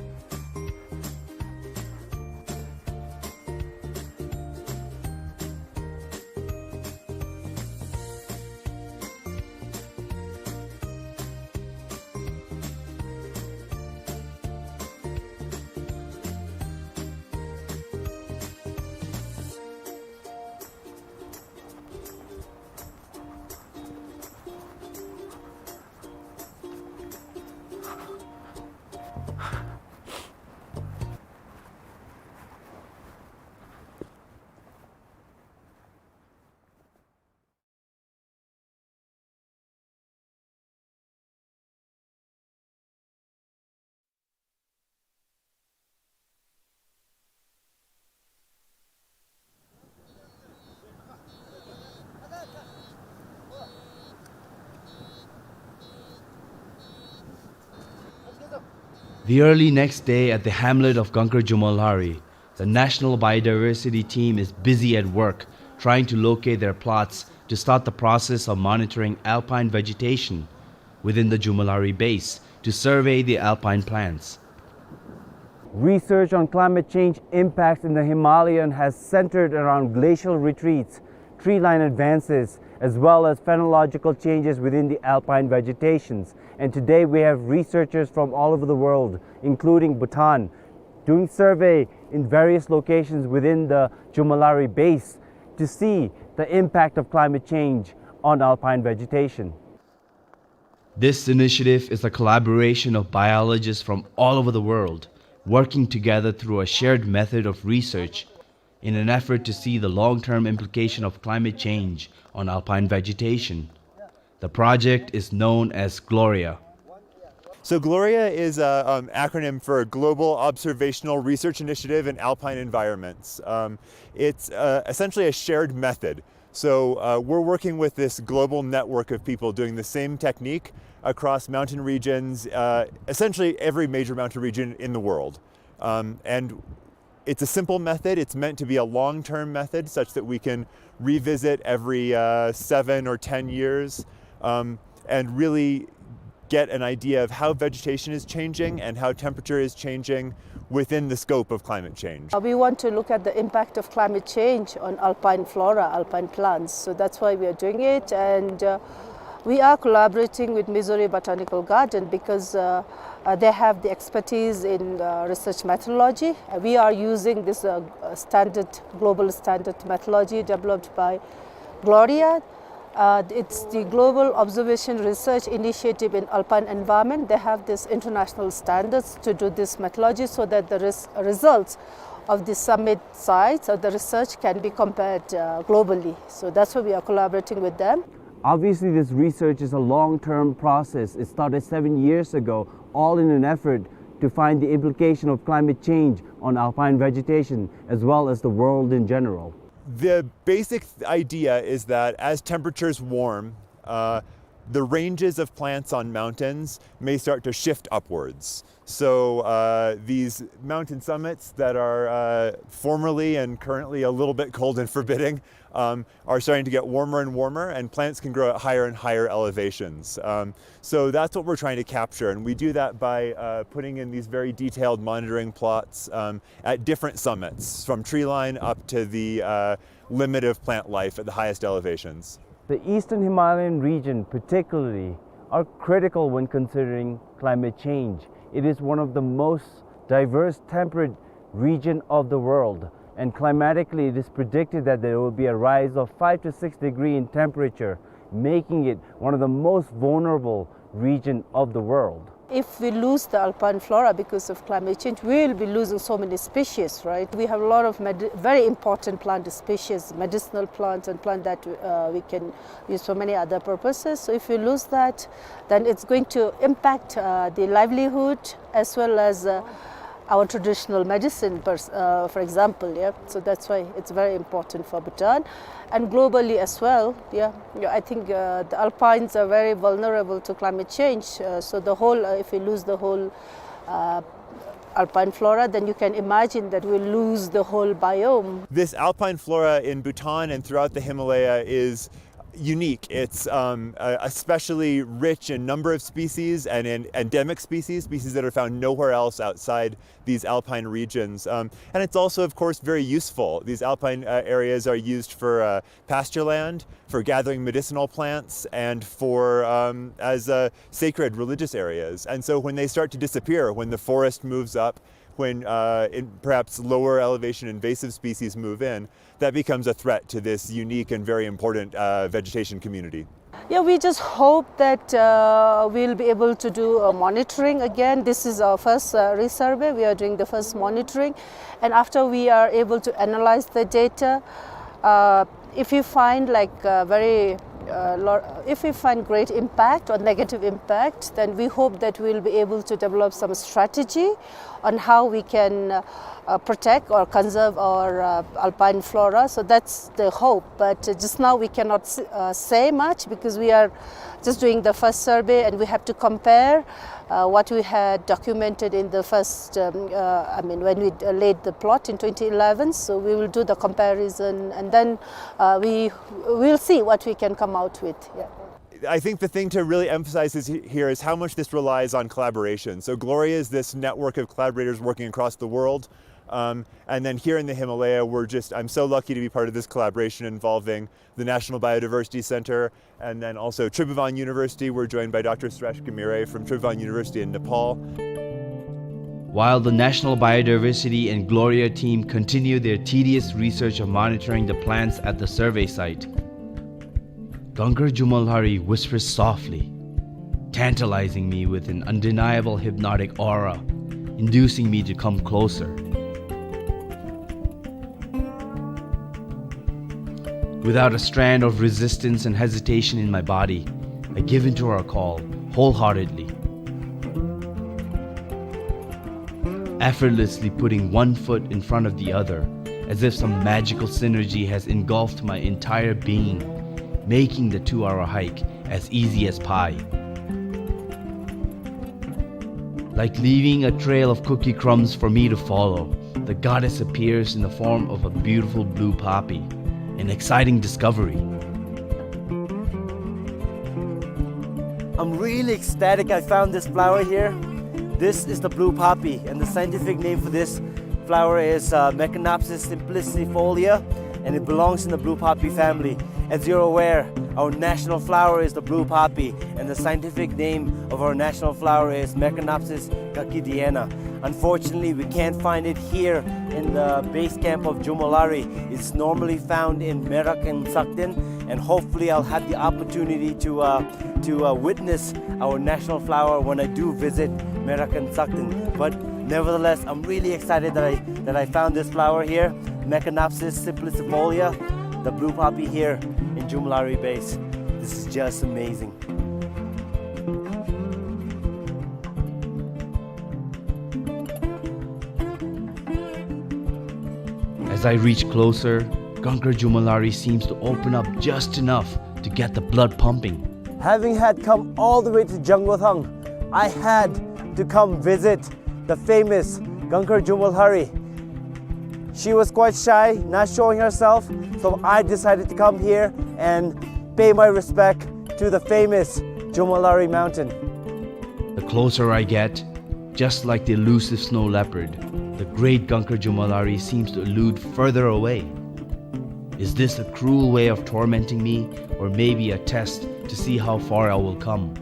The early next day at the hamlet of Gangkar Jomolhari, the National Biodiversity Team is busy at work trying to locate their plots to start the process of monitoring alpine vegetation within the Jomolhari base to survey the alpine plants. Research on climate change impacts in the Himalayan has centered around glacial retreats, tree line advances, as well as phenological changes within the alpine vegetations. And today we have researchers from all over the world, including Bhutan, doing survey in various locations within the Chumouhlari base to see the impact of climate change on alpine vegetation. This initiative is a collaboration of biologists from all over the world, working together through a shared method of research in an effort to see the long-term implication of climate change on alpine vegetation. The project is known as GLORIA. So GLORIA is an acronym for Global Observational Research Initiative in Alpine Environments. Um, it's uh, essentially a shared method. So uh, we're working with this global network of people doing the same technique across mountain regions, uh, essentially every major mountain region in the world. Um, and it's a simple method. It's meant to be a long-term method such that we can revisit every uh, seven or ten years, um, and really get an idea of how vegetation is changing and how temperature is changing within the scope of climate change. Uh, we want to look at the impact of climate change on alpine flora, alpine plants. So that's why we are doing it. And uh, we are collaborating with Missouri Botanical Garden because uh, uh, they have the expertise in uh, research methodology. Uh, we are using this uh, uh, standard, global standard methodology developed by GLORIA. Uh, it's the Global Observation Research Initiative in Alpine Environment. They have these international standards to do this methodology so that the res- results of the summit sites of the research can be compared uh, globally. So that's why we are collaborating with them. Obviously, this research is a long-term process. It started seven years ago, all in an effort to find the implication of climate change on alpine vegetation, as well as the world in general. The basic th- idea is that as temperatures warm, uh, the ranges of plants on mountains may start to shift upwards. So uh, these mountain summits that are uh, formerly and currently a little bit cold and forbidding um, are starting to get warmer and warmer, and plants can grow at higher and higher elevations. Um, so that's what we're trying to capture, and we do that by uh, putting in these very detailed monitoring plots um, at different summits, from tree line up to the uh, limit of plant life at the highest elevations. The eastern Himalayan region particularly are critical when considering climate change. It is one of the most diverse temperate region of the world, and climatically it is predicted that there will be a rise of five to six degree in temperature, making it one of the most vulnerable region of the world. If we lose the alpine flora because of climate change, we will be losing so many species, right? We have a lot of med- very important plant species, medicinal plants and plants that uh, we can use for many other purposes. So if we lose that, then it's going to impact uh, the livelihood as well as uh, our traditional medicine, pers- uh, for example. Yeah, so that's why it's very important for Bhutan and globally as well. Yeah, yeah, I think uh, the alpines are very vulnerable to climate change. Uh, so the whole, uh, if we lose the whole uh, alpine flora, then you can imagine that we'll lose the whole biome. This alpine flora in Bhutan and throughout the Himalaya is unique. It's um, uh, especially rich in number of species and in endemic species, species that are found nowhere else outside these alpine regions. Um, and it's also, of course, very useful. These alpine uh, areas are used for uh, pasture land, for gathering medicinal plants, and for um, as uh, sacred religious areas. And so when they start to disappear, when the forest moves up, when uh, in perhaps lower elevation invasive species move in, that becomes a threat to this unique and very important uh, vegetation community. Yeah, we just hope that uh, we'll be able to do a monitoring again. This is our first uh, resurvey. We are doing the first monitoring. And after we are able to analyze the data, uh, if we find like uh, very uh, lo- if we find great impact or negative impact, then we hope that we'll be able to develop some strategy on how we can uh, uh, protect or conserve our uh, alpine flora. So that's the hope. But uh, just now we cannot s- uh, say much because we are just doing the first survey and we have to compare uh, what we had documented in the first, um, uh, I mean, when we uh, laid the plot in twenty eleven. So we will do the comparison and then uh, we will see what we can come out with. Yeah. I think the thing to really emphasize is he-, here is how much this relies on collaboration. So Gloria is this network of collaborators working across the world. Um, and then here in the Himalaya, we're just, I'm so lucky to be part of this collaboration involving the National Biodiversity Center and then also Tribhuvan University. We're joined by Doctor Suresh Ghimire from Tribhuvan University in Nepal. While the National Biodiversity and Gloria team continue their tedious research of monitoring the plants at the survey site, Gangkar Jumolhari whispers softly, tantalizing me with an undeniable hypnotic aura, inducing me to come closer. Without a strand of resistance and hesitation in my body, I give in to her call wholeheartedly. Effortlessly putting one foot in front of the other, as if some magical synergy has engulfed my entire being, making the two-hour hike as easy as pie. Like leaving a trail of cookie crumbs for me to follow, the goddess appears in the form of a beautiful blue poppy, an exciting discovery. I'm really ecstatic I found this flower here. This is the blue poppy, and the scientific name for this flower is, uh, Meconopsis simplicifolia, and it belongs in the blue poppy family. As you're aware, our national flower is the blue poppy, and the scientific name of our national flower is Meconopsis gakidiana. Unfortunately, we can't find it here in the base camp of Jomolhari. It's normally found in Merak and Sakden, and hopefully I'll have the opportunity to, uh, to, uh, witness our national flower when I do visit Merak and Sakden. But nevertheless, I'm really excited that I, that I found this flower here, Meconopsis simplicifolia, the blue poppy here in Jomolhari base. This is just amazing. As I reach closer, Gangkar Jomolhari seems to open up just enough to get the blood pumping. Having had come all the way to Jangothang, I had to come visit the famous Gangkar Jomolhari. She was quite shy, not showing herself, so I decided to come here and pay my respect to the famous Jomolhari mountain. The closer I get, just like the elusive snow leopard, the great Gangkar Jomolhari seems to elude further away. Is this a cruel way of tormenting me, or maybe a test to see how far I will come?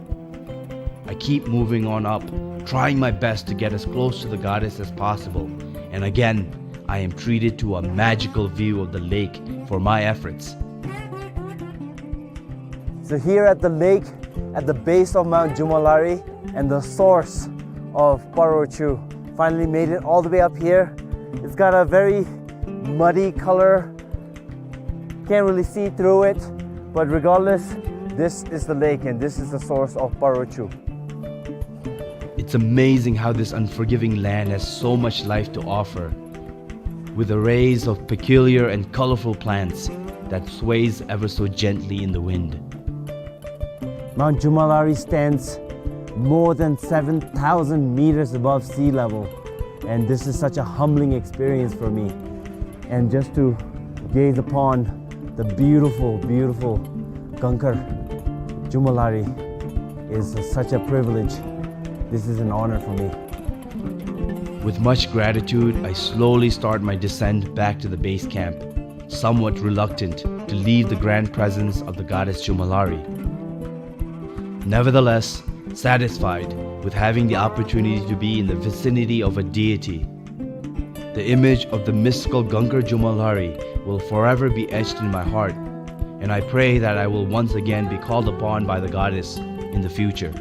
I keep moving on up, trying my best to get as close to the goddess as possible, and again, I am treated to a magical view of the lake for my efforts. So here at the lake, at the base of Mount Jomolhari and the source of Parochu, finally made it all the way up here. It's got a very muddy color, can't really see through it, but regardless, this is the lake and this is the source of Parochu. It's amazing how this unforgiving land has so much life to offer, with arrays of peculiar and colorful plants that sways ever so gently in the wind. Mount Jomolhari stands more than seven thousand meters above sea level, and this is such a humbling experience for me. And just to gaze upon the beautiful, beautiful Gangkar Jomolhari is such a privilege. This is an honor for me. With much gratitude, I slowly start my descent back to the base camp, somewhat reluctant to leave the grand presence of the goddess Jomolhari. Nevertheless, satisfied with having the opportunity to be in the vicinity of a deity, the image of the mystical Gangkar Jomolhari will forever be etched in my heart, and I pray that I will once again be called upon by the goddess in the future.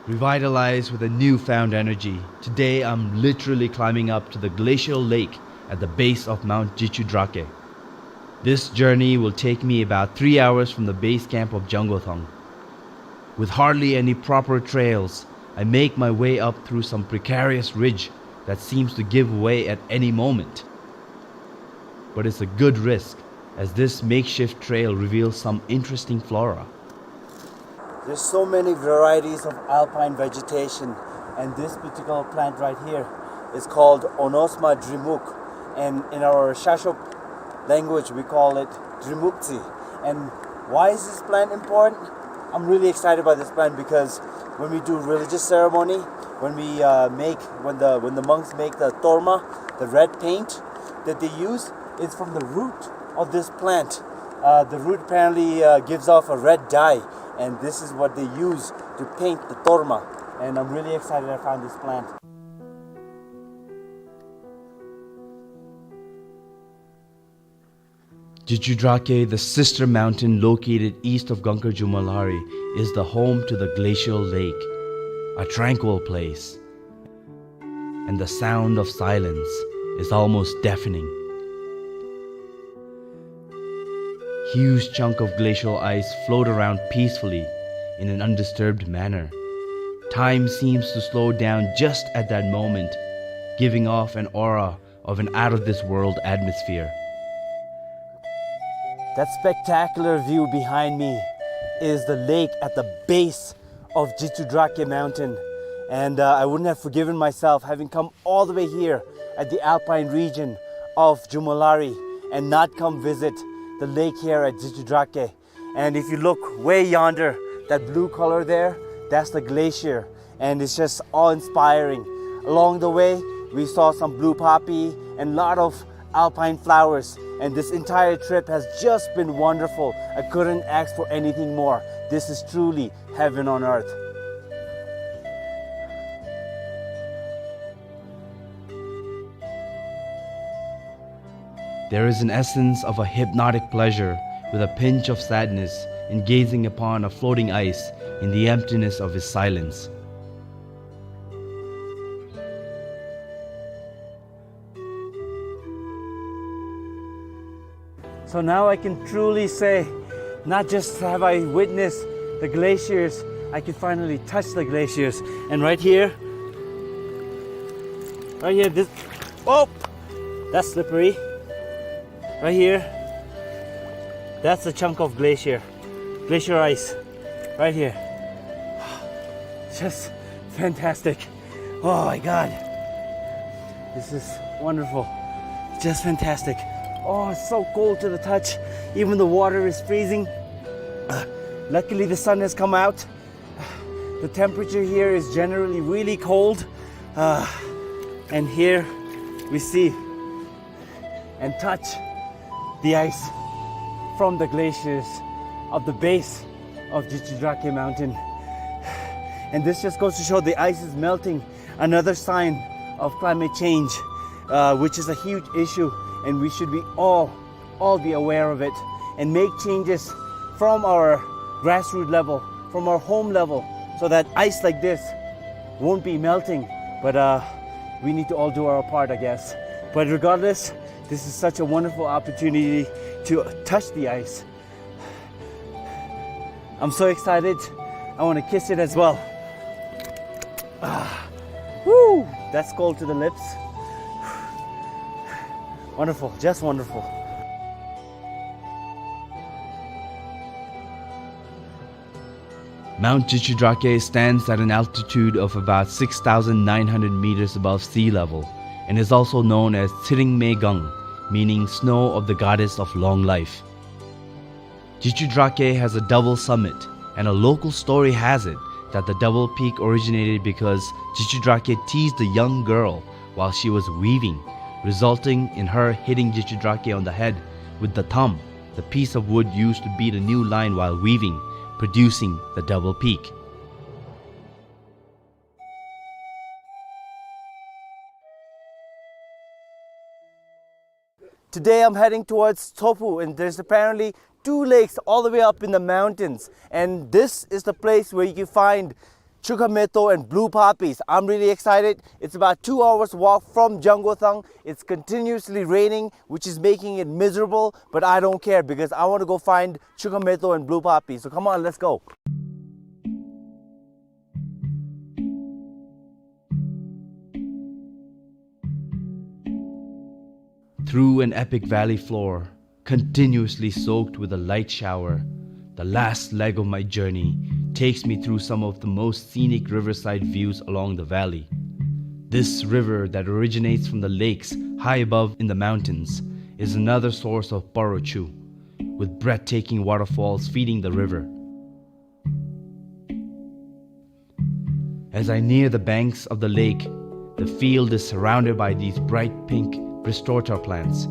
Revitalized with a newfound energy, today I'm literally climbing up to the glacial lake at the base of Mount Jichudrake. This journey will take me about three hours from the base camp of Jangothang. With hardly any proper trails, I make my way up through some precarious ridge that seems to give way at any moment. But it's a good risk, as this makeshift trail reveals some interesting flora. There's so many varieties of alpine vegetation, and this particular plant right here is called Onosma drimuk, and in our Shashop language we call it drimukti. And why is this plant important? I'm really excited by this plant because when we do religious ceremony, when we uh, make, when the when the monks make the torma, the red paint that they use, it's from the root of this plant. Uh, the root apparently uh, gives off a red dye, and this is what they use to paint the torma. And I'm really excited I found this plant. Jichudrake, the sister mountain located east of Gangkar Jumolhari, is the home to the glacial lake, a tranquil place. And the sound of silence is almost deafening. Huge chunk of glacial ice float around peacefully in an undisturbed manner. Time seems to slow down just at that moment, giving off an aura of an out-of-this-world atmosphere. That spectacular view behind me is the lake at the base of Jichudrake Mountain. And uh, I wouldn't have forgiven myself having come all the way here at the alpine region of Jumolhari and not come visit the lake here at Jichudrake. And if you look way yonder, that blue color there, that's the glacier. And it's just awe-inspiring. Along the way, we saw some blue poppy and lot of alpine flowers. And this entire trip has just been wonderful. I couldn't ask for anything more. This is truly heaven on earth. There is an essence of a hypnotic pleasure with a pinch of sadness in gazing upon a floating ice in the emptiness of his silence. So now I can truly say, not just have I witnessed the glaciers, I can finally touch the glaciers. And right here, right here, this, oh, that's slippery. Right here, that's a chunk of glacier, glacier ice, right here. Just fantastic. Oh my God. This is wonderful. Just fantastic. Oh, it's so cold to the touch. Even the water is freezing. Uh, luckily, the sun has come out. The temperature here is generally really cold. Uh, and here we see and touch the ice from the glaciers of the base of Jichudrake Mountain. And this just goes to show the ice is melting, another sign of climate change, uh, which is a huge issue, and we should be all, all be aware of it and make changes from our grassroots level, from our home level, so that ice like this won't be melting. But uh, we need to all do our part, I guess. But regardless, this is such a wonderful opportunity to touch the ice. I'm so excited. I want to kiss it as well. Ah, woo! That's cold to the lips. Wonderful, just wonderful. Mount Jichudrake stands at an altitude of about six thousand nine hundred meters above sea level and is also known as Tsiringmegang, meaning snow of the goddess of long life. Jichudrake has a double summit, and a local story has it that the double peak originated because Jichudrake teased a young girl while she was weaving, resulting in her hitting Jichudrake on the head with the thumb, the piece of wood used to beat a new line while weaving, producing the double peak. Today I'm heading towards Tsophu, and there's apparently two lakes all the way up in the mountains. And this is the place where you can find Chukameto and blue poppies. I'm really excited. It's about two hours walk from Jangothang. It's continuously raining, which is making it miserable, but I don't care because I want to go find Chukameto and blue poppies. So come on, let's go. Through an epic valley floor, continuously soaked with a light shower, the last leg of my journey takes me through some of the most scenic riverside views along the valley. This river that originates from the lakes high above in the mountains is another source of Parochu, with breathtaking waterfalls feeding the river. As I near the banks of the lake, the field is surrounded by these bright pink restorator plants.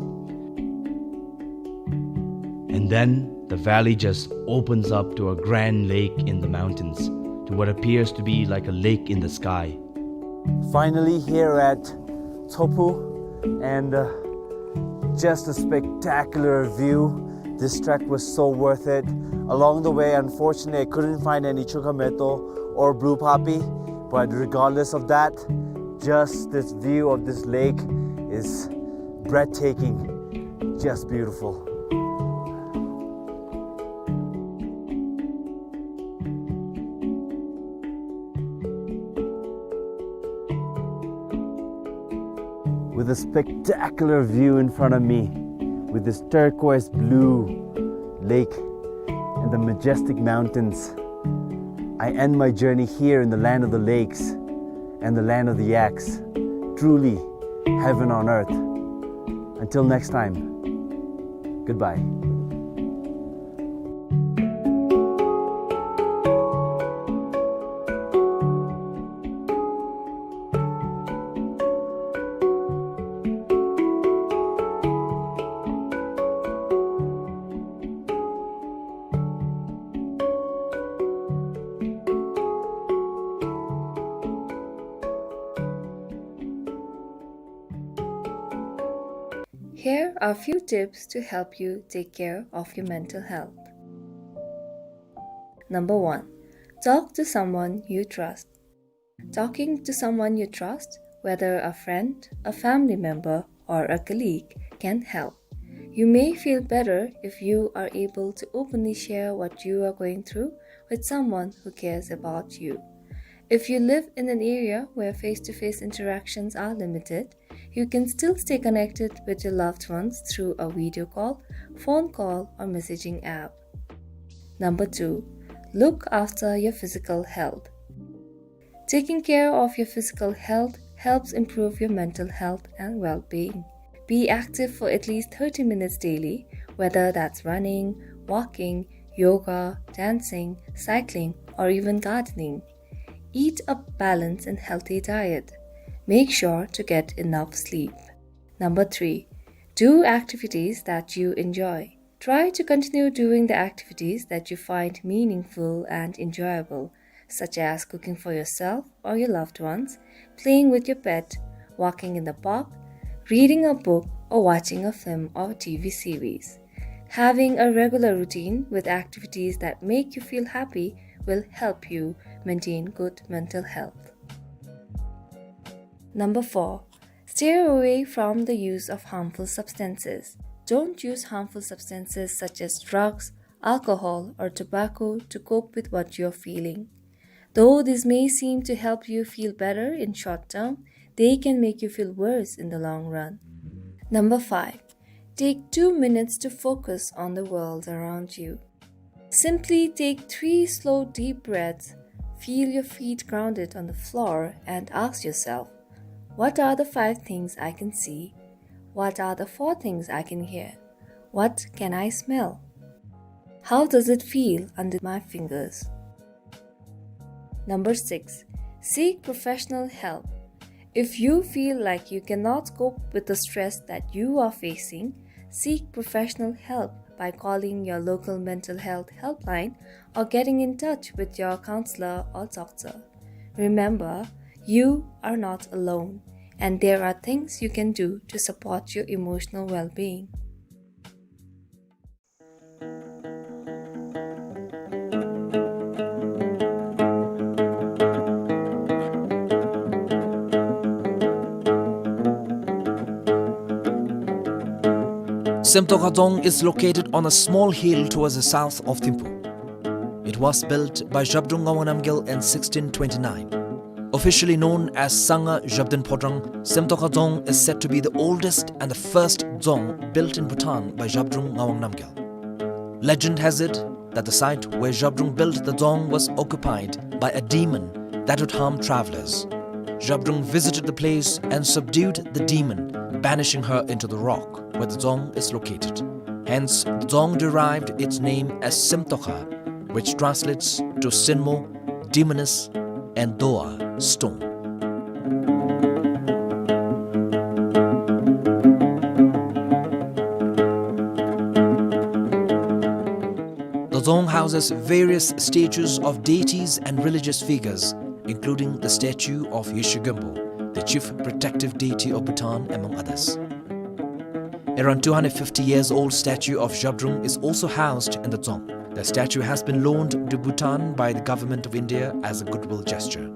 And then the valley just opens up to a grand lake in the mountains, to what appears to be like a lake in the sky. Finally here at Tsopu, and, uh, just a spectacular view. This trek was so worth it. Along the way, unfortunately, I couldn't find any Chukameto or blue poppy, but regardless of that, just this view of this lake is breathtaking, just beautiful. With a spectacular view in front of me, with this turquoise blue lake and the majestic mountains, I end my journey here in the land of the lakes and the land of the yaks. Truly, heaven on earth. Until next time, goodbye. Here are few tips to help you take care of your mental health. Number one, talk to someone you trust. Talking to someone you trust, whether a friend, a family member, or a colleague, can help. You may feel better if you are able to openly share what you are going through with someone who cares about you. If you live in an area where face-to-face interactions are limited, you can still stay connected with your loved ones through a video call, phone call, or messaging app. Number two, look after your physical health. Taking care of your physical health helps improve your mental health and well-being. Be active for at least thirty minutes daily, whether that's running, walking, yoga, dancing, cycling, or even gardening. Eat a balanced and healthy diet. Make sure to get enough sleep. Number three, do activities that you enjoy. Try to continue doing the activities that you find meaningful and enjoyable, such as cooking for yourself or your loved ones, playing with your pet, walking in the park, reading a book, or watching a film or T V series. Having a regular routine with activities that make you feel happy will help you maintain good mental health. Number four, steer away from the use of harmful substances. Don't use harmful substances such as drugs, alcohol, or tobacco to cope with what you're feeling. Though these may seem to help you feel better in short term, they can make you feel worse in the long run. Number five, take two minutes to focus on the world around you. Simply take three slow, deep breaths, feel your feet grounded on the floor, and ask yourself, "What are the five things I can see? What are the four things I can hear? What can I smell? How does it feel under my fingers?" Number six, seek professional help. If you feel like you cannot cope with the stress that you are facing, seek professional help by calling your local mental health helpline or getting in touch with your counselor or doctor. Remember, you are not alone, and there are things you can do to support your emotional well-being. Semtokha Dzong is located on a small hill towards the south of Thimphu. It was built by Zhabdrung Ngawang Namgyal in sixteen twenty-nine. Officially known as Sangha Zhabdrung Phodrang, Semtokha Dzong is said to be the oldest and the first dzong built in Bhutan by Zhabdrung Ngawang Namgyal. Legend has it that the site where Zhabdrung built the dzong was occupied by a demon that would harm travelers. Zhabdrung visited the place and subdued the demon, banishing her into the rock where the dzong is located. Hence, the dzong derived its name as Semtokha, which translates to Sinmo, demoness, and Doa, stone. The dzong houses various statues of deities and religious figures, including the statue of Yeshe Gumpo, the chief protective deity of Bhutan, among others. Around two hundred fifty years old statue of Zhabdrung is also housed in the dzong. The statue has been loaned to Bhutan by the Government of India as a goodwill gesture.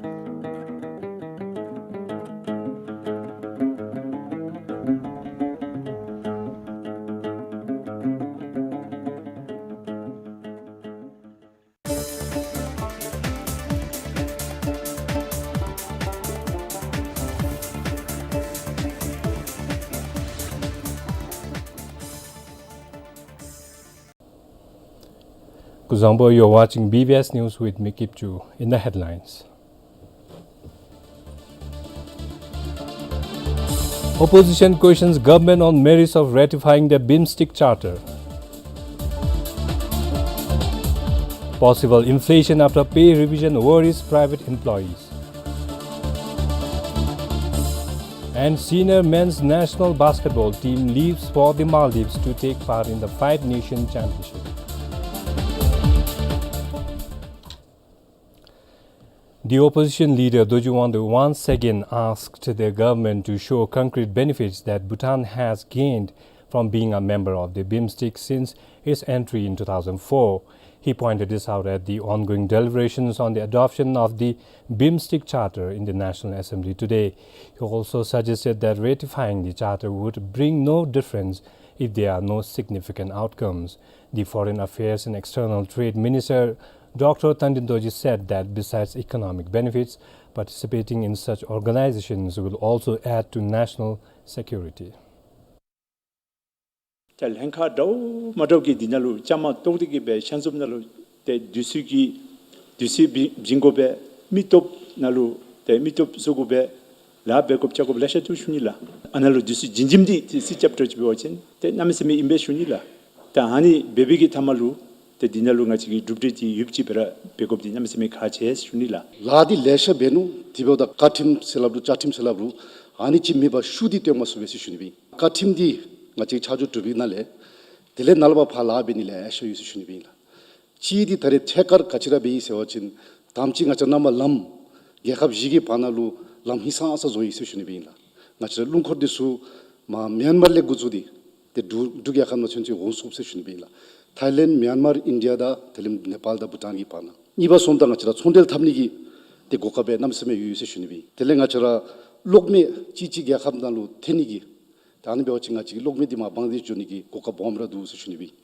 Kuzuzangpo, you're watching B B S News with me, Kipchu. In the headlines, opposition questions government on merits of ratifying the BIMSTEC Charter. Possible inflation after pay revision worries private employees. And senior men's national basketball team leaves for the Maldives to take part in the Five Nation Championship. The opposition leader Dorji Wangdo once again asked the government to show concrete benefits that Bhutan has gained from being a member of the BIMSTEC since its entry in two thousand four. He pointed this out at the ongoing deliberations on the adoption of the BIMSTEC Charter in the National Assembly today. He also suggested that ratifying the charter would bring no difference if there are no significant outcomes. The Foreign Affairs and External Trade Minister, Doctor Tandin Dorji, said that besides economic benefits, participating in such organizations will also add to national security. ད་ལྷན་ཁག་འདྲཝ་མ་འདྲཝ་གིས་འདི་ནང་ལུ་བཅའ་མར་གཏོགས་ཏེ་གིས་སྦེ་ཤར་འཛོམས་ནང་ལུ་ཏེ་དུས་ཚོད་ཀྱི་དུས་ཚོད་བྱིན་དགོ་པས། མི་སྟོབས་ནང་ལུ་ཏེ་མི་སྟོབས་བཟོ་དགོ་པས། ལཱ་འབད་དགོཔ་རྐྱབ་དགོཔ་ལེ་ཤ་འདུག་ཞུ་ནི་ལགས། ཨ་ནཱ་ལུ་དུས་ཚོད་བྱིན་བྱིནམ་འདི་ཏེ་རྩིས་རྐྱབ་སྟེ་འབད་བ་ཅིན་ཏེ་གནམ་མེད་ས་མེད་ཨིན་པས་ཞུ་ནི་ལགས། ད་ཨ་ནི་འབད་བའི་གི་མཐའ་མ་ལུ་ཏེ་འདི་ནང་ལུ་ང་བཅས་ཀྱིས་གྲུབ་འབྲས་འདི་ཡོདཔ་ཅིག་སྦེ་ར་འབད་དགོཔ་འདི་གནམ་མེད་ས་མེད་ཁག་ཆེ་ཞུ་ནི་ལགས། ལཱ་འདི་ལེ་ཤ་འབད་ནུག། དེ་འབདཝ་ད་བཀའ་ཁྲིམས་ཟེར་སླབ་རུང་བཅའ་ཁྲིམས་ཟེར་སླབ་རུང་ཨ་ནི་ཅིག་མེད་པར་ཤུགས་འདི་སྟོན་མ་ཚུགས་པས་ཟེར་ཞུ་ནི་སྦེ་ཨིན། བཀའ་ཁྲིམས་འདི་ང་བཅས་ཆ་འཇོག་གྲུབ་པའི་ནང་ལས་དེ་ལས་ནཱ་ལས་ཕར་ཕར་ལཱ་འབད་ནི་ལེ་ཤ་ཡོད་ཟེར་ཞུ་ནི་སྦེ་ཨིན་ལགས། གཅིག་འདི་ད་རེས་ཐད་ཀར་ག་ཅི་ར་འབད་ཡི་ཟེར་བ་ཅིན་དང་པ་ཅིག་ང་བཅས་ར་ནང་མར་ལམ་རྒྱལ་ཁབ་བཞི་གི་བར་ན་ལུ་ལམ་ཧིང་སངས་ས་བཟོ་ཡི་ཟེར་ཞུ་ནི་སྦེ་ཨིན་ལགས། ང་བཅས་ར་རླུང་འཁོར་འདི་ཚུ་མར་མིའན་མར་ལས་འགོ་བཙུགས་ཏེ་ཏེ་འབྲུག་འབྲུག་རྒྱལ་ཁབ་ནང་ཚུན་ཚོད་འོང་ཚུགས་ཟེར་ཞུ་ནི་སྦེ་ཨིན་ལགས། ཐའི་ལེནཌ་མིའན་མར་ཨིན་ཌི་ཡ་དང་དེ་ལས་ནེ་པཱལ་དང་བྷུ་ཊཱན་གྱི་བར་ན། གཉིས་པ་སོངམ་ད་ང་བཅས་ར་ཚོང་འབྲེལ་འཐབ་ནི་གི་ཏེ་གོ་སྐབས་སྦེ་གནམ་མེད་ས་མེད་ཡོད་ཡོད་ཟེར་ཞུ་ནི་སྦེ་ཨིན། དེ་ལས་ང་བཅས་ར་གློག་མེ་གཅིག་གཅིག་རྒྱལ་ཁབ་ནང་ལུ་ཐོན་ནི་གི་ད་ཨ་ནི་འབད་བ་ཅིན་ང་བཅས་ཀྱི་གློག་མེ་འདི་མར་བང་སྒྲིག་འགྱོ་ནི་གི་གོ་སྐབས་སྦོམ་ར་འདུག་ཟེར་ཞུ་ནི་སྦེ་ཨིན།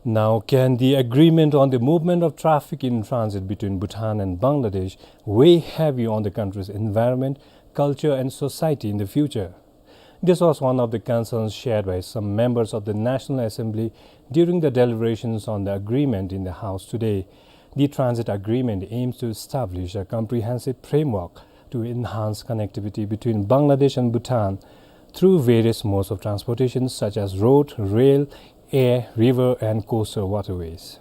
Now, can the agreement on the movement of traffic in transit between Bhutan and Bangladesh weigh heavy on the country's environment, culture, and society in the future? This was one of the concerns shared by some members of the National Assembly during the deliberations on the agreement in the House today. The transit agreement aims to establish a comprehensive framework to enhance connectivity between Bangladesh and Bhutan through various modes of transportation such as road, rail, air, river, and coastal waterways.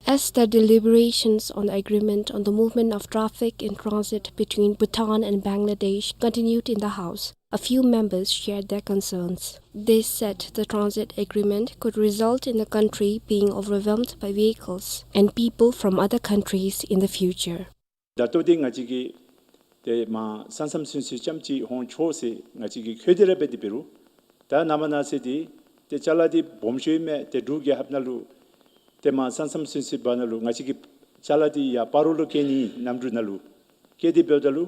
As the deliberations on the agreement on the movement of traffic in transit between Bhutan and Bangladesh continued in the House, a few members shared their concerns. They said the transit agreement could result in the country being overwhelmed by vehicles and people from other countries in the future. ད་ལྟོ་འདི་ང་བཅས་ཀྱིས་ཏེ་མར་ས་མཚམས་ཚུན་ཚོད་རྐྱངམ་ཅིག་འོང་ཆོག་ཟེར་ང་བཅས་ཀྱིས་འཁོད་དེ་ར་འབད་དེ་འབད་རུང་ད་ནཱ་མར་ནཱ་ཟེར་ཏེ་ཏེ་ཅ་ལ་འདི་སྦོམ་ཤོས་མས། ཏེ་འབྲུག་རྒྱལ་ཁབ་ནང་ལུ་ཏེ་མར་ས་མཚམས་ཚུན་ཚོད་བར་ན་ལུ་ང་བཅས་ཀྱིས་ཅ་ལ་འདི་ཡར་སྤ་རོ་ལུ་བསྐྱལ་ནི་གནམ་གྲུ་ནང་ལུ་བསྐྱལ་ཏེ་འབདཝ་ད་ལུ་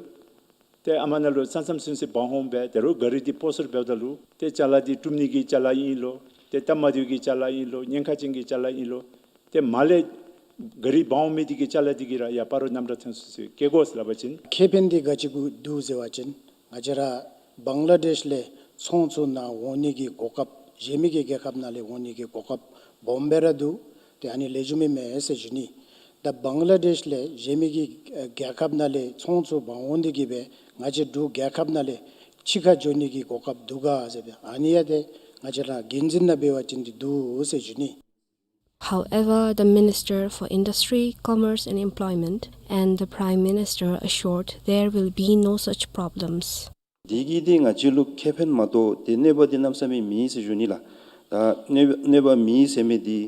ཏེ་ཨ་མ་ནང་ལུ་ས་མཚམས་ཚུན་ཚོད་འབག་འོང་སྦེ་ད་རུང་ག་རི་འདི་སྤོ་སོར་འབདཝ་ད་ལུ་ཏེ་ཅ་ལ་འདི་དཀྲུམ་ནི་གི་ཅ་ལ་ཨིན་ལོ། ཏེ་སྟབས་མ་བདེཝ་གི་ཅ་ལ་ཨིན་ལོ། ཉེན་ཁ་ཅན་གྱི་ཅ་ལ་ཨིན་ལོ། ཏེ་མར་ལས་ག་རི་འབག་འོང་མི་འདི་གི་ཅ་ལ་འདི་གིས་ར་ཡང་སྤ་རོ་གནམ་གྲུ་ཐོན་ས་ཚུན་ཚོད་སྐྱེལ་དགོ་ཟེར་སླབ་པ་ཅིན། ཁེ་ཕན་འདི་ག་ཅི་གུ་འདུག་ཟེར་བ་ཅིན་ང་བཅས་ར་བང་ལ་དེཤ་ལས་ཚོང་ཚུ་ནཱ་འོང་ནི་གི་གོ་སྐབས་གཞན་མི་གི་རྒྱལ་ཁབ་ནང་ལས་འོང་ནི་གི་གོ་སྐབས་སྦོམ་སྦེ་ར་འདུག། ཏེ་ཨ་ནི་ལེགས་ཤོམ་ཨིན་མས་ཟེར་ཞུ་ནི། ད་བང་ལ་དེཤ་ལས་གཞན་མི་གི་ཨ་རྒྱལ་ཁབ་ནང་ལས་ཚོང་ཚུ་འབག་འོང་སྟེ་གི་སྦེ་ང་བཅས་འབྲུག་རྒྱལ་ཁབ་ནང་ལས་ཕྱི་ཁར་འགྱོ་ནི་གི་གོ་སྐབས་འདུག་ག་ཟེར་སྦེ་ཨ་ནི་ཡང་ཏེ་ང་བཅས་ར་འགན་འཛིན་ནང་འབད་བ་ཅིན་འདི་འདུག་ཟེར་ཞུ་ནི། However, the Minister for Industry, Commerce and Employment and the Prime Minister assured there will be no such problems. དེ་གིས་འདི་ང་བཅས་ལུ་ཁེ་ཕན་མ་གཏོགས་ཏེ་གནོད་པ་འདི་གནམ་མེད་ས་མེད་མེད་ཟེར་ཞུ་ནི་ལགས། ད་གནོད་གནོད་པ་མེད་ཟེར་མི་འདི་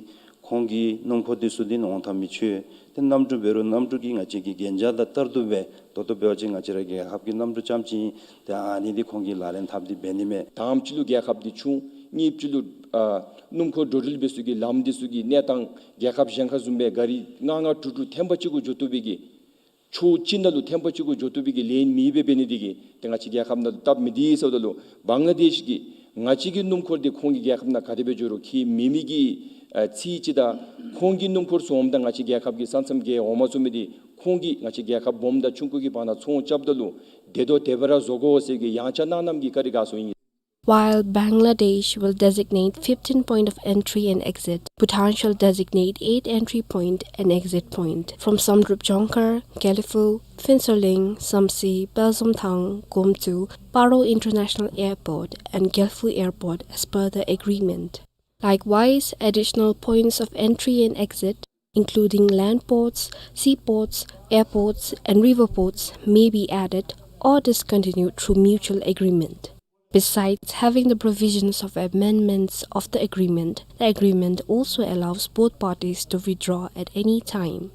ཁོང་གི་སྣུམ་འཁོར་འདི་ཚུ་འདི་ནང་འོང་ཐངས་མི་ཆོག། ཏེ་གནམ་གྲུ་འབད་རུང་གནམ་གྲུ་གིས་ང་བཅས་ཀྱི་གན་རྒྱ་དང་ལྟར་དུ་སྦེ་ད་ལྟོ་འབད་བ་ཅིན་ང་བཅས་ར་རྒྱལ་ཁབ་ཀྱི་གནམ་གྲུ་རྐྱངམ་ཅིག་ཨིན། ཏེ་ཨ་ནི་འདི་ཁོང་གིས་ལག་ལེན་འཐབ་སྟེ་འབད་ནི་མས། དང་པ་ཅིག་ལུ་རྒྱལ་ཁབ་འདི་ཆུང་། གཉིས་པ་ཅིག་ལུ་ཨ་སྣུམ་འཁོར་འགྲོ་འགྲུལ་འབད་ས་གི་ལམ་འདི་ཚུ་གི་གནས་སྟངས་རྒྱལ་ཁབ་གཞན་ཁར་བཟུམ་སྦེ་ག་རི་ལྔ་ལྔ་དྲུག་དྲུག་ཐེངས་པ་གཅིག་གུ་འགྱོ་བཏུབ་པའི་གི་ཕྱོགས་གཅིག་ནང་ལུ་ཐེངས་པ་གཅིག་གུ་འགྱོ་བཏུབ་པའི་གི་ལེན་མེད་པར་འབད་ནི་འདི་གིས་ཏེ་ང་བཅས་རྒྱལ་ཁབ་ནང་ལུ་སྟབས་མི་བདེ་ཟེརཝ་ད་ལུ་བང་ལ་དེཤ་གིས་ང་བཅས་ཀྱི་སྣུམ་འཁོར་འདི་ཁོང་གི་རྒྱལ་ཁབ་ནང་ག་དེ་སྦེ་འགྱོ་རུང་ཁྱད་མེད་མི་གི་ཨ་ཚིག་ཅིག་དང་ཁོང་གི་སྣུམ་འཁོར་ཚུ་འོངམ་ད་ང་བཅས་རྒྱལ་ཁབ་ཀྱི་ས་མཚམས་བརྒལ་འོང་མ་ཚུགས་མི་འདི་ཁོང་གིས་ང་བཅས་རྒྱལ་ཁབ་སྦོམ་དང་ཆུང་ཀུ་གི་བར་ན་ཚོང་རྐྱབ་ད་ལུ་བདེ་ཏོག་ཏོ་སྦེ་ར་བཟོ་དགོ་ཟེར་གྱི་ཡང་ཆ་གནང་གནངམ་གི་བཀའ་དྲིན་དགའ་ཚོར་ཨིན། While Bangladesh will designate fifteen point of entry and exit, Bhutan shall designate eight entry point and exit point from Samdrup Jongkhar, Gelephu, Phuentsholing, Samtse, Pelzomthang, Gomtso, Paro International Airport and Gelephu Airport as per the agreement. Likewise, additional points of entry and exit, including land ports, seaports, airports, and river ports, may be added or discontinued through mutual agreement. Besides having the provisions of amendments of the agreement, the agreement also allows both parties to withdraw at any time.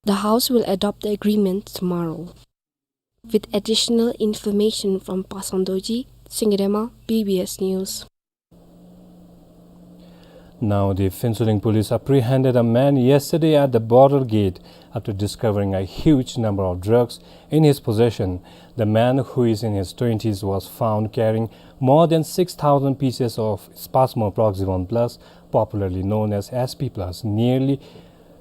The House will adopt the agreement tomorrow. With additional information from Pasang Dorji, Singirema, B B S News. Now, the Phuentsholing police apprehended a man yesterday at the border gate after discovering a huge number of drugs in his possession. The man, who is in his twenties, was found carrying more than six thousand pieces of Spasmo Proxyvon Plus, popularly known as S P Plus, nearly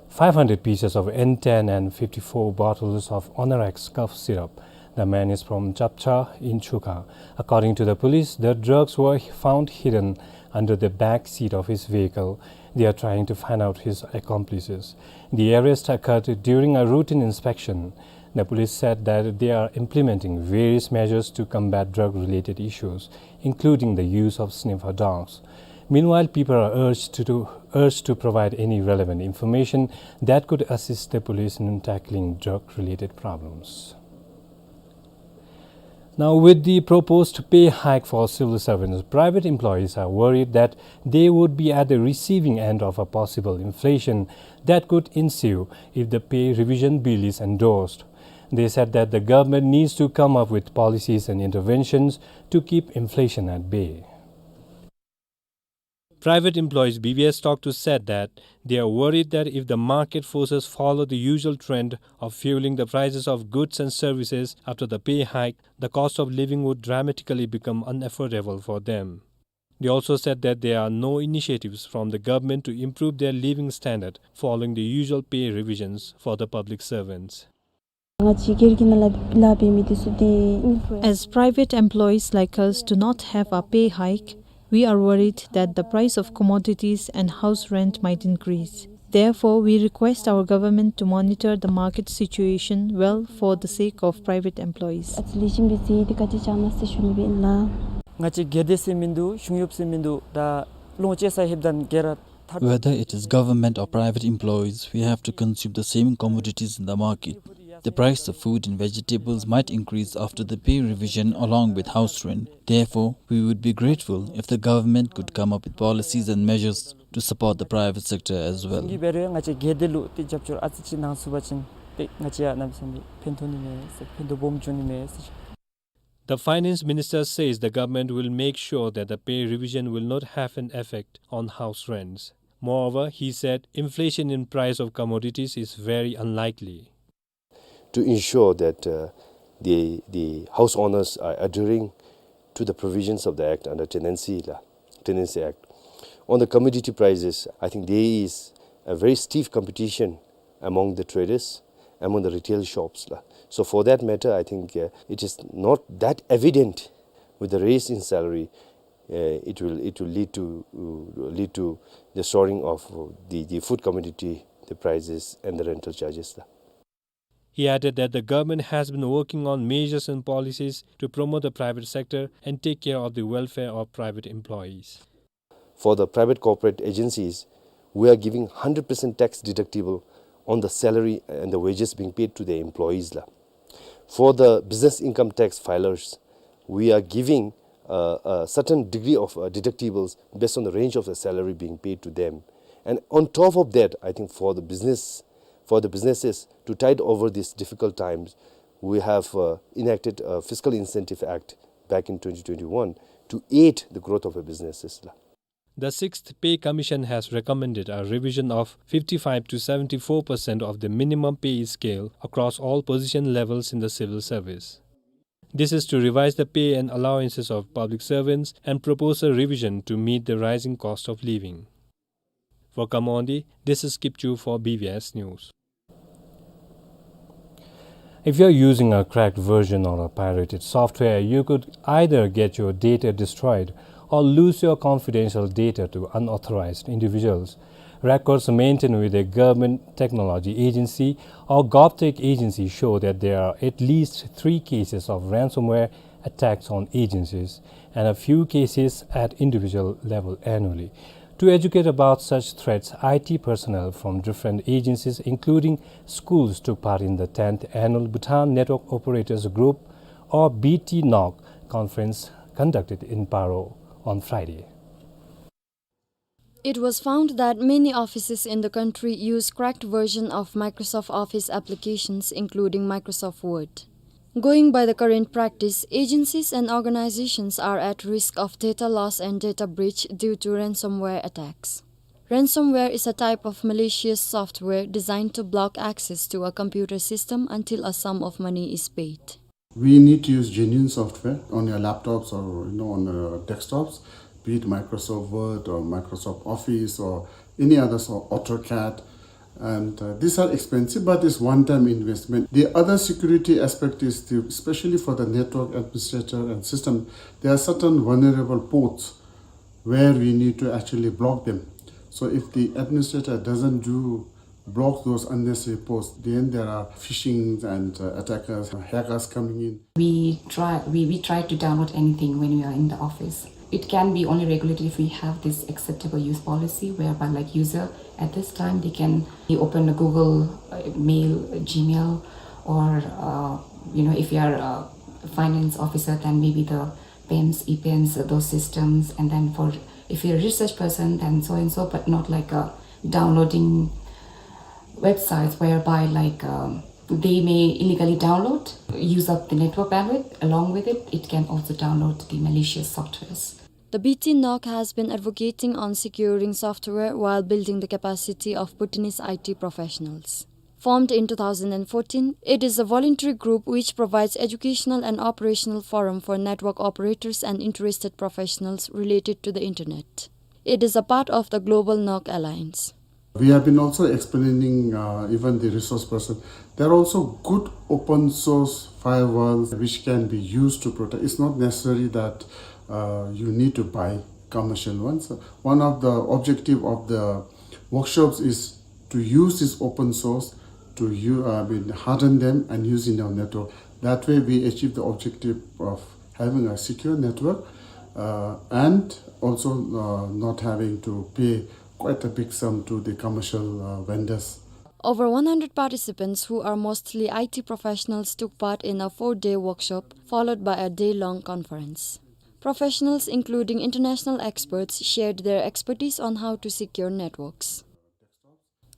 five hundred pieces of N ten and fifty-four bottles of Onorax cough syrup. The man is from Chapcha in Chukha. According to the police, the drugs were found hidden under the back seat of his vehicle. They are trying to find out his accomplices. The arrest occurred during a routine inspection. The police said that they are implementing various measures to combat drug-related issues, including the use of sniffer dogs. Meanwhile, people are urged to, to, urged to provide any relevant information that could assist the police in tackling drug-related problems. Now, with the proposed pay hike for civil servants, private employees are worried that they would be at the receiving end of a possible inflation that could ensue if the pay revision bill is endorsed. They said that the government needs to come up with policies and interventions to keep inflation at bay. Private employees B B S talked to said that they are worried that if the market forces follow the usual trend of fueling the prices of goods and services after the pay hike, the cost of living would dramatically become unaffordable for them. They also said that there are no initiatives from the government to improve their living standard following the usual pay revisions for the public servants. ང་བཅས་སྒེར་གྱི་ནང་ལཱ་ལཱ་འབད་མི་འདི་ཚུ་འདི་ཨིན་པས། As private employees like us do not have a pay hike, we are worried that the price of commodities and house rent might increase. Therefore, we request our government to monitor the market situation well for the sake of private employees. ཨ་ཙི་ལེགས་ཤོམ་སྦེ་མཛད་དེ་བཀའ་དྲིན་བསྐྱང་གནང་ཟེར་ཞུ་ནི་སྦེ་ཨིན་ལགས། ང་བཅས་སྒེར་སྡེ་ཟེར་མིན་འདུག། གཞུང་གཡོགཔ་ཟེར་མིན་འདུག། ད་ལོངས་སྤྱོད་ས་ཧེབ་དང་སྒེར་ཐར། Whether it is government or private employees, we have to consume the same commodities in the market. The price of food and vegetables might increase after the pay revision along with house rent. Therefore, we would be grateful if the government could come up with policies and measures to support the private sector as well. གསུང་གི་འབད་རུང་ང་བཅས་སྒེར་སྡེ་ལུ་ཏེ་རྒྱབ་སྐྱོར་ཨ་ཙི་ཅིག་གནང་ཚུགས་པ་ཅིན་ཏེ་ང་བཅས་ཡང་གནམ་མེད་ས་མེད་ཕན་ཐོགས་ནི་མས་ཟེར། ཕན་ཐོགས་སྦོམ་འབྱུང་ནི་མས་ཟེར། The finance minister says the government will make sure that the pay revision will not have an effect on house rents. Moreover, he said inflation in price of commodities is very unlikely. To ensure that, uh, The, the house owners are adhering to the provisions of the Act under Tenancy la, Tenancy Act. On the commodity prices, I think there is a very stiff competition among the traders, among the retail shops la. So for that matter, I think, uh, it is not that evident with the raise in salary, uh, it will, it will lead to, uh, lead to the soaring of, uh, the, the food commodity, the prices and the rental charges la. He added that the government has been working on measures and policies to promote the private sector and take care of the welfare of private employees. For the private corporate agencies, we are giving hundred percent tax deductible on the salary and the wages being paid to the employees la. For the business income tax filers, we are giving, uh, a certain degree of, uh, deductibles based on the range of the salary being paid to them. And on top of that, I think for the business, for the businesses to tide over these difficult times, we have, uh, enacted a Fiscal Incentive Act back in twenty twenty-one to aid the growth of the businesses la. The Sixth Pay Commission has recommended a revision of fifty-five to seventy-four percent of the minimum pay scale across all position levels in the civil service. This is to revise the pay and allowances of public servants and propose a revision to meet the rising cost of living. For Khammon-dee, this is Kipchu for B B S News. If you're using a cracked version or a pirated software, you could either get your data destroyed or lose your confidential data to unauthorized individuals. Records maintained with a government technology agency or GovTech agency show that there are at least three cases of ransomware attacks on agencies and a few cases at individual level annually. To educate about such threats, I T personnel from different agencies, including schools, took part in the tenth annual Bhutan Network Operators Group, or B T NOC, conference conducted in Paro on Friday. It was found that many offices in the country use cracked version of Microsoft Office applications, including Microsoft Word. Going by the current practice, agencies and organizations are at risk of data loss and data breach due to ransomware attacks. Ransomware is a type of malicious software designed to block access to a computer system until a sum of money is paid. We need to use genuine software on your laptops or, you know, on your desktops, be it Microsoft Word or Microsoft Office or any other so-, AutoCAD. And, uh, these are expensive, but it's one-time investment. The other security aspect is the, especially for the network administrator and system, there are certain vulnerable ports where we need to actually block them. So if the administrator doesn't do, block those unnecessary ports, then there are phishing and, uh, attackers, hackers coming in. We try, we, we try to download anything when we are in the office. It can be only regulated if we have this acceptable use policy, whereby, like, user at this time, they can open a Google, uh, Mail, Gmail, or, uh, you know, if you are a finance officer, then maybe the pens, e-pens, uh, those systems. And then for, if you're a research person, then so and so, but not like, uh, downloading websites whereby, like, um, they may illegally download, use up the network bandwidth. Along with it, it can also download the malicious softwares. The B T NOC has been advocating on securing software while building the capacity of Bhutanese I T professionals. Formed in two thousand and fourteen, it is a voluntary group which provides educational and operational forum for network operators and interested professionals related to the internet. It is a part of the Global NOC Alliance. We have been also explaining, uh, even the resource person. There are also good open source firewalls which can be used to protect. It's not necessary that, uh, you need to buy commercial ones. One of the objective of the workshops is to use this open source to u-, I mean, harden them and use in our network. That way we achieve the objective of having a secure network, uh, and also, uh, not having to pay quite a big sum to the commercial, uh, vendors. Over one hundred participants, who are mostly I T professionals, took part in a four-day workshop, followed by a day-long conference. Professionals, including international experts, shared their expertise on how to secure networks.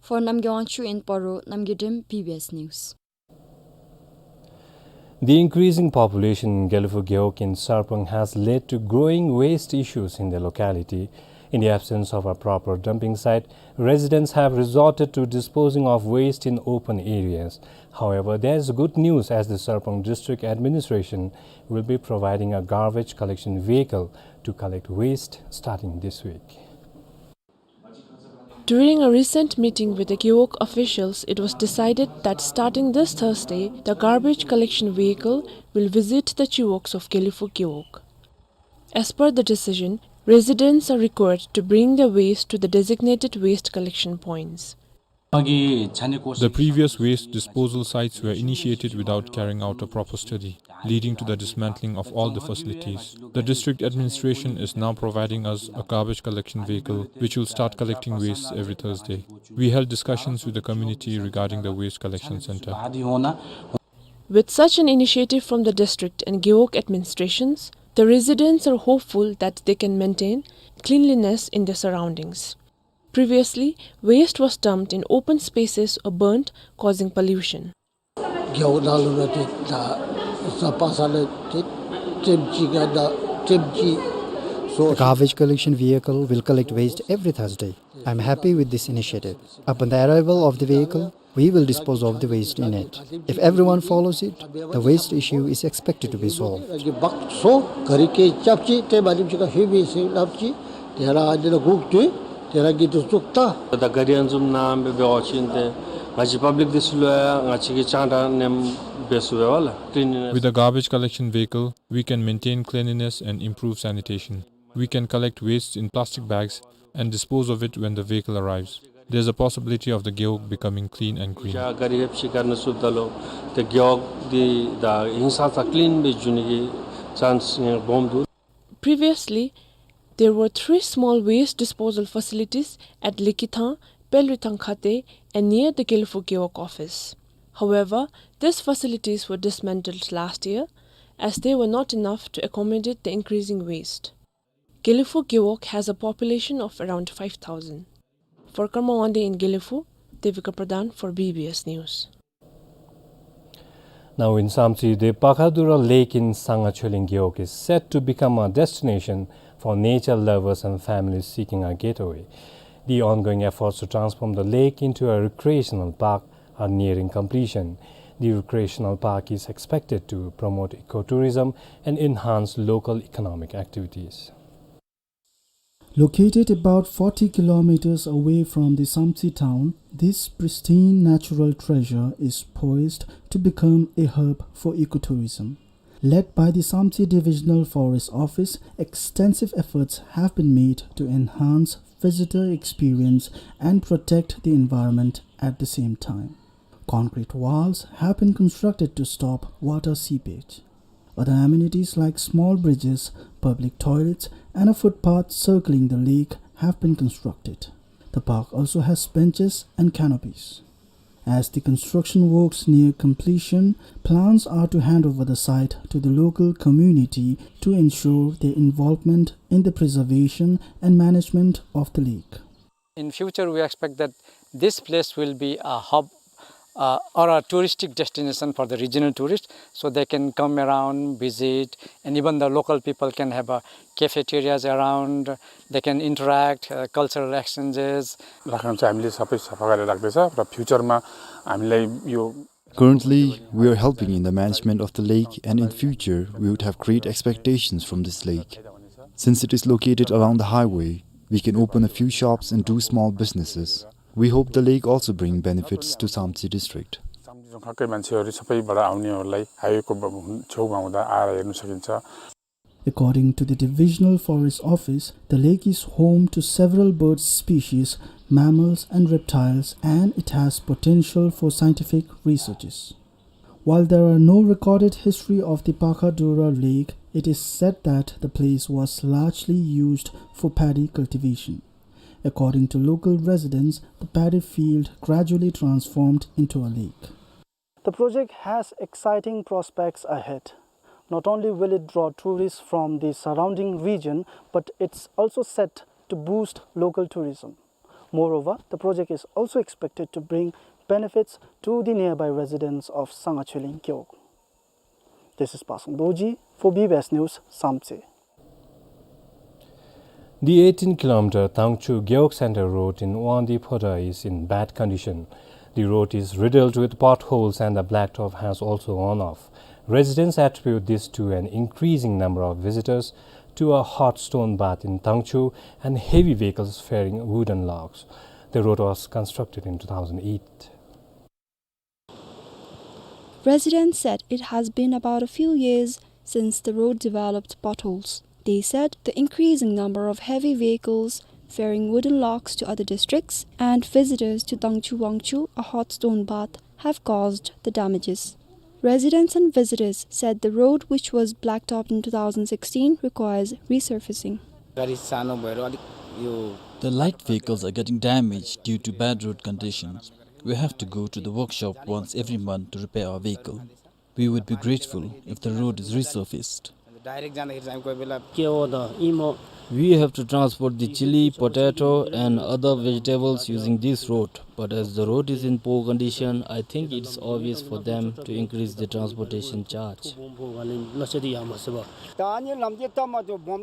For Namgay Wangchuk in Paro, Namgay Dem, B B S News. The increasing population in Gelephu Gewog in Sarpang has led to growing waste issues in the locality. In the absence of a proper dumping site, residents have resorted to disposing of waste in open areas. However, there is good news, as the Sarpang District Administration will be providing a garbage collection vehicle to collect waste starting this week. During a recent meeting with the Gewog officials, it was decided that starting this Thursday, the garbage collection vehicle will visit the chiwogs of Gelephu Gewog. As per the decision, residents are required to bring their waste to the designated waste collection points. The previous waste disposal sites were initiated without carrying out a proper study, leading to the dismantling of all the facilities. The district administration is now providing us a garbage collection vehicle, which will start collecting waste every Thursday. We held discussions with the community regarding the waste collection center. With such an initiative from the district and Gewog administrations, the residents are hopeful that they can maintain cleanliness in their surroundings. Previously, waste was dumped in open spaces or burnt, causing pollution. Gewog ནང་ལུ་ར་ཏེ་ད་ས་པ་ས་ལས་ཏེ་ཏེམ་ཅིག་ག་ད་ཏེམ་ཅིག། So the garbage collection vehicle will collect waste every Thursday. I'm happy with this initiative. Upon the arrival of the vehicle, we will dispose of the waste in it. If everyone follows it, the waste issue is expected to be solved. With the garbage collection vehicle, we can maintain cleanliness and improve sanitation. We can collect waste in plastic bags and dispose of it when the vehicle arrives. There's a possibility of the Gewog becoming clean and green. Previously, there were three small waste disposal facilities at Likithang, Pelrithang Khate, and near the Gelephu Gewog office. However, these facilities were dismantled last year as they were not enough to accommodate the increasing waste. Gelephu Gewog has a population of around five thousand. For Karma Wangdi in Gelephu, Devika Pradhan for B B S News. Now in Samtse, the Pakhadura Lake in Sangha Choling Gewog is set to become a destination for nature lovers and families seeking a getaway. The ongoing efforts to transform the lake into a recreational park are nearing completion. The recreational park is expected to promote ecotourism and enhance local economic activities. Located about forty kilometers away from the Samtse town, this pristine natural treasure is poised to become a hub for ecotourism. Led by the Samtse Divisional Forest Office, extensive efforts have been made to enhance visitor experience and protect the environment at the same time. Concrete walls have been constructed to stop water seepage. Other amenities like small bridges, public toilets, and a footpath circling the lake have been constructed. The park also has benches and canopies. As the construction works near completion, plans are to hand over the site to the local community to ensure their involvement in the preservation and management of the lake. In future, we expect that this place will be a hub, uh, or a touristic destination for the regional tourists, so they can come around, visit, and even the local people can have, uh, cafeterias around, they can interact, uh, cultural exchanges. राख्न चाहिँ हामीले सबै सफा गरेर राख्दैछ र फ्युचरमा हामीलाई यो Currently, we are helping in the management of the lake, and in future, we would have great expectations from this lake. Since it is located along the highway, we can open a few shops and do small businesses. We hope the lake also bring benefits to Samtse district. सामचे जोंखाकै मान्छेहरू सबैबाट आउनेहरूलाई हाइवेको ब-, हुन-, छेउमा हुँदा आएर हेर्न सकिन्छ। According to the Divisional Forest Office, the lake is home to several bird species, mammals and reptiles, and it has potential for scientific researches. While there are no recorded history of the Pakhadura Lake, it is said that the place was largely used for paddy cultivation. According to local residents, the paddy field gradually transformed into a lake. The project has exciting prospects ahead. Not only will it draw tourists from the surrounding region, but it's also set to boost local tourism. Moreover, the project is also expected to bring benefits to the nearby residents of Sangha Choling Gewog. This is Pasang Dorji for B B S News, Samtse. The eighteen kilometer Tangchhu Gewog Center road in Wangdue Phodrang is in bad condition. The road is riddled with potholes and the blacktop has also worn off. Residents attribute this to an increasing number of visitors to a hot stone bath in Tangchhu and heavy vehicles ferrying wooden logs. The road was constructed in two thousand eight. Residents said it has been about a few years since the road developed potholes. They said the increasing number of heavy vehicles ferrying wooden logs to other districts and visitors to Tangchhu Wangchhu, a hot stone bath, have caused the damages. Residents and visitors said the road, which was blacktopped in two thousand sixteen, requires resurfacing. गाडी सानो भएर अलिक यो The light vehicles are getting damaged due to bad road conditions. We have to go to the workshop once every month to repair our vehicle. We would be grateful if the road is resurfaced. Direct जाँदाखेरि चाहिँ कोही बेला के हो त, इमो We have to transport the chili, potato, and other vegetables using this road. But as the road is in poor condition, I think it's obvious for them to increase the transportation charge.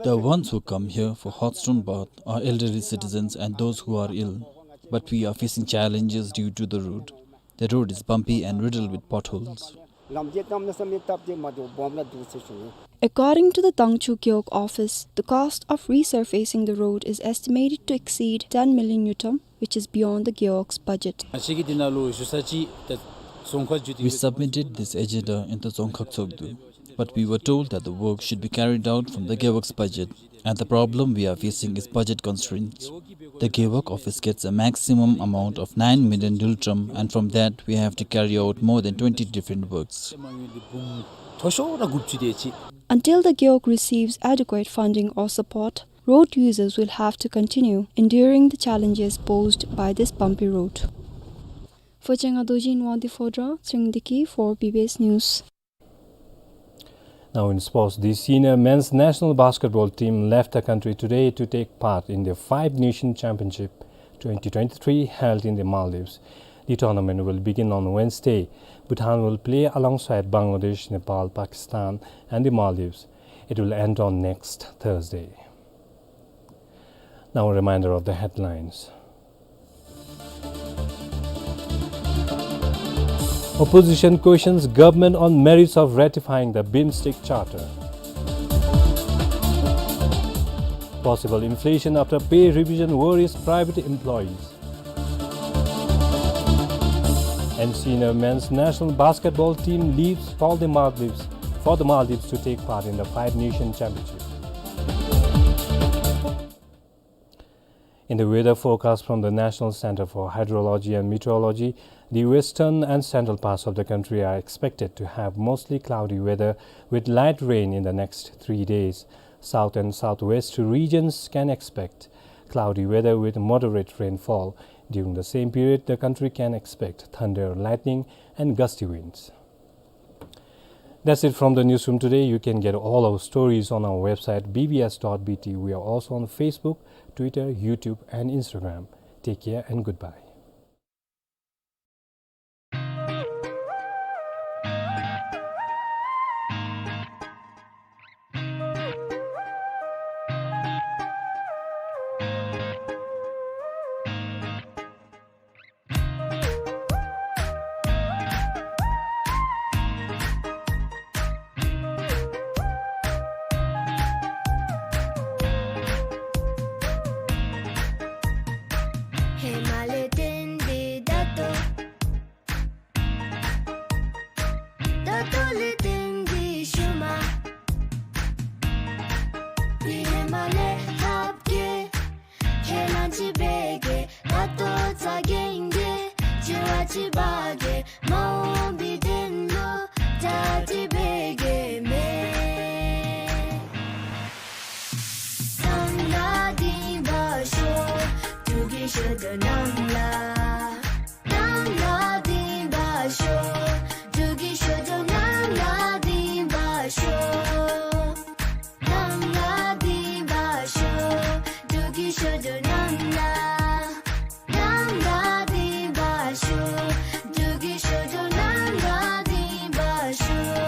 The ones who come here for hot stone bath are elderly citizens and those who are ill. But we are facing challenges due to the road. The road is bumpy and riddled with potholes. According to the Tangchhu Gewog office, the cost of resurfacing the road is estimated to exceed ten million ngultrum, which is beyond the Gewog's budget. We submitted this agenda in the Dzongkhag Tshogdu, but we were told that the work should be carried out from the Gewog's budget. And the problem we are facing is budget constraints. The Gewog office gets a maximum amount of nine million ngultrum, and from that we have to carry out more than twenty different works. Until the Gewog receives adequate funding or support, road users will have to continue enduring the challenges posed by this bumpy road. For Changa Dorji in Wangdue Phodrang, Tshering Deki for B B S News. Now in sports, the senior men's national basketball team left the country today to take part in the Five Nation Championship twenty twenty-three held in the Maldives. The tournament will begin on Wednesday. Bhutan will play alongside Bangladesh, Nepal, Pakistan, and the Maldives. It will end on next Thursday. Now a reminder of the headlines. Opposition questions government on merits of ratifying the BIMSTEC Charter. Possible inflation after pay revision worries private employees. And senior men's national basketball team leaves for the Maldives, for the Maldives to take part in the Five Nation Championship. In the weather forecast from the National Center for Hydrology and Meteorology, the western and central parts of the country are expected to have mostly cloudy weather with light rain in the next three days. South and southwest regions can expect cloudy weather with moderate rainfall. During the same period, the country can expect thunder, lightning, and gusty winds. That's it from the newsroom today. You can get all our stories on our website, B B S dot B T. We are also on Facebook, Twitter, YouTube, and Instagram. Take care and goodbye. ཧེ་མ་ལས་བརྟེན་ཏེ་ད་ལྟོ། ད་ལྟོ་ལས་བརྟེན་ཏེ་ཤུལ་མ། མི་ཧེ་མ་ལས་ལྷག་གེ། ཁས་བླངས་ཅིག་འབད་གེ། ད་ལྟོ་རྩ་འགེངས་ཏེ། འགྱུར་བ་ཅིག་འབག་གེ། མ་འོངས་པའི་དོན་ལུ་གྲ་སྒྲིག་འབད་གེ་མས། ནང་ལ་འདི་འབག་ཤོག། འབྲུག་གི་ཤོད་དོ་ནང་ལ། ནང་ལ་འདི་འབག་ཤོག། འབྲུག་གི་ཤོད་དོ་ནང་ལ་འདི་འབག་ཤོག། ནང་ལ་འདི་འབག་ཤོག། འབྲུག་གི་ཤོད་དོ་ནང་ལ། ནང་ལ་འདི་འབག་ཤོག། འབྲུག་གི་ཤོད་དོ་ནང་ལ་འདི་འབག་ཤོག།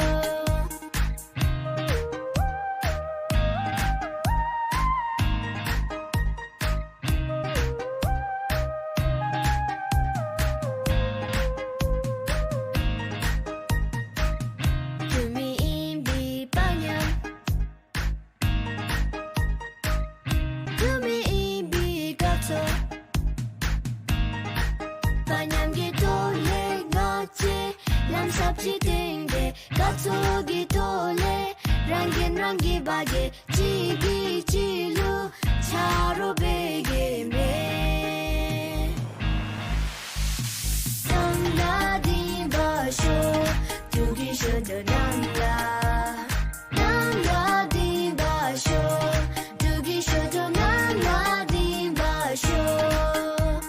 ཞབས་ཕྱི་སྟོན་ཏེ་དགའ་ཚོར་གྱི་ཐོག་ལས་རང་གིས་རང་གི་བ་གེ་གཅིག་གིས་གཅིག་ལུ་ཆ་རོགས་འབད་གེ་མས། གནམ་ལ་ལྡིང་བར་ཤོག། འབྲུག་གི་ཤོ་ལོ་གནམ་ལ། གནམ་ལ་ལྡིང་བར་ཤོག། འབྲུག་གི་ཤོ་ལོ་གནམ་ལ་ལྡིང་བར་ཤོག།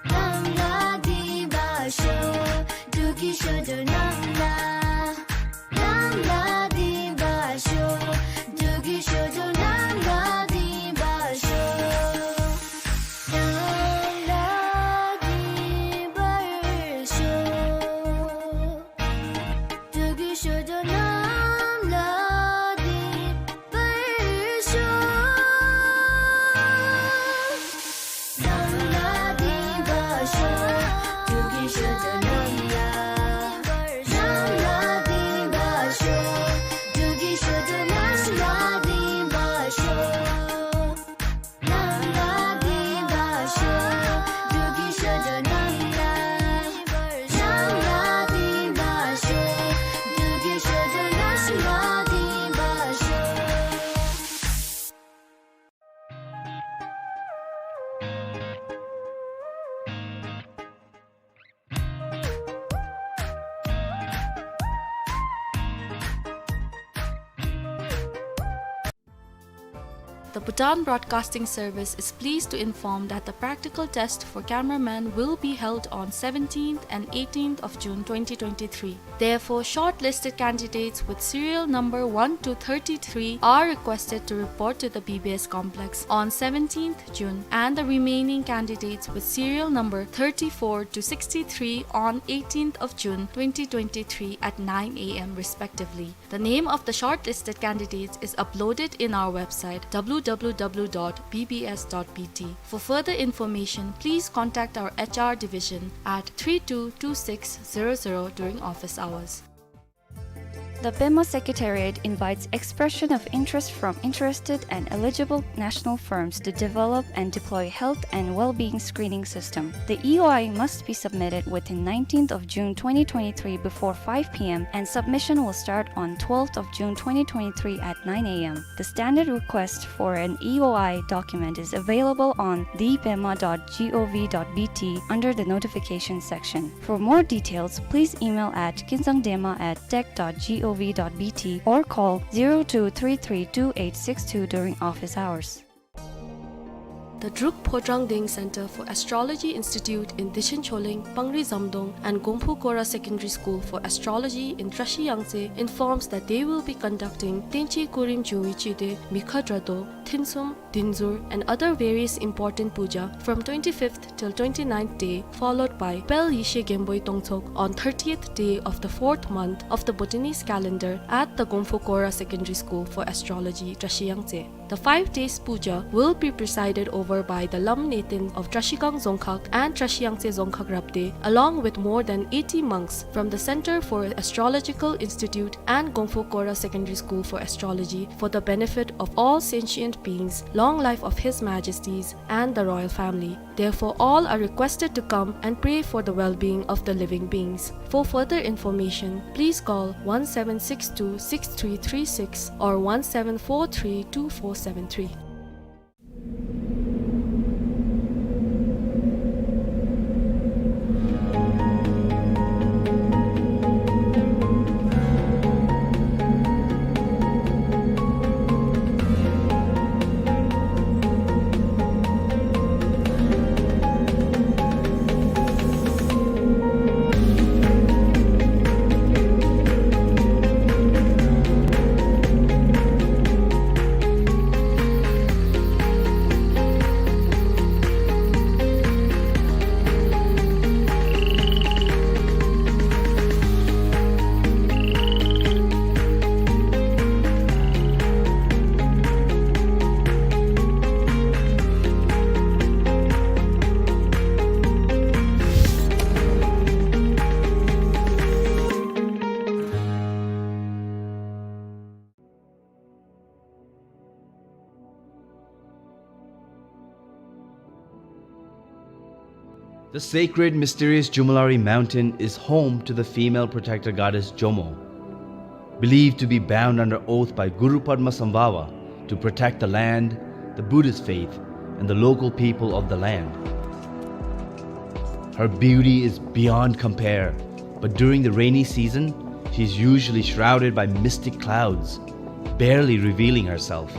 གནམ་ལ་ལྡིང་བར་ཤོག། འབྲུག་གི་ཤོ་ལོ་གནམ་ལ། གནམ་ལ་ལྡིང་བར་ཤོག། འབྲུག་གི་ཤོ་ལོ་གནམ་ལ་ལྡིང་བར་ཤོག། གནམ་ལ་ལྡིང་བར་ཤོག། འབྲུག་གི་ཤོ་ལོ་གནམ་ལ་ལྡིང་བར་ཤོག། གནམ་ལ་ལྡིང་བར་ཤོག། འབྲུག་གི་ཤོ་ལོ་གནམ་ལ། གནམ་ལ་ལྡིང་བར་ཤོག། འབྲུག་གི་ཤོ་ལོ་གནམ་ལ་ལྡིང་བར་ཤོག། གནམ་ལ་ལྡིང་བར་ཤོག། འབྲུག་གི་ཤོ་ལོ་གནམ་ལ། གནམ་ལ་ལྡིང་བར་ཤོག། འབྲུག་གི་ཤོ་ལོ་གནམ་ལ་ལྡིང་བར་ཤོག། The Bhutan Broadcasting Service is pleased to inform that the practical test for cameramen will be held on seventeenth and eighteenth of June twenty twenty-three. Therefore, shortlisted candidates with serial number one to thirty-three are requested to report to the B B S complex on seventeenth June, and the remaining candidates with serial number thirty-four to sixty-three on eighteenth of June twenty twenty-three at nine A M respectively. The name of the shortlisted candidates is uploaded in our website, W W W dot B B S dot B T. For further information, please contact our H R division at three two two six zero zero during office hours. The Pema Secretariat invites expression of interest from interested and eligible national firms to develop and deploy health and well-being screening system. The E O I must be submitted within nineteenth of June twenty twenty-three before five P M, and submission will start on twelfth of June twenty twenty-three at nine A M. The standard request for an E O I document is available on the pema dot gov dot B T under the notification section. For more details, please email at kinzangdema at tech dot gov dot B T or call zero two three three two eight six two during office hours. The Druk Phodrang Deng Center for Astrology Institute in Dichen Choleng, Pangri Zamdong, and Gompo Kora Secondary School for Astrology in Trashi Yangtse informs that they will be conducting Tenchi Kurim Jungwi Chide, Mikha Drado, Thinsum, Dinzur, and other various important puja from twenty-fifth till twenty-ninth day, followed by Pel Yeshe Genboi Tongtsok on thirtieth day of the fourth month of the Bhutanese calendar at the Gompo Kora Secondary School for Astrology, Trashi Yangtse. The five days puja will be presided over by the Lam Neten of Trashigang Dzongkhag and Trashi Yangtse Dzongkhag Rabde, along with more than eighty monks from the Center for Astrological Institute and Gompo Kora Secondary School for Astrology, for the benefit of all sentient beings, long life of His Majesties and the royal family. Therefore, all are requested to come and pray for the well-being of the living beings. For further information, please call one seven six two six three three six or one seven four three two four seven three. The sacred, mysterious Jomolhari mountain is home to the female protector goddess Jomo, believed to be bound under oath by Guru Padmasambhava to protect the land, the Buddhist faith, and the local people of the land. Her beauty is beyond compare, but during the rainy season, she is usually shrouded by mystic clouds, barely revealing herself.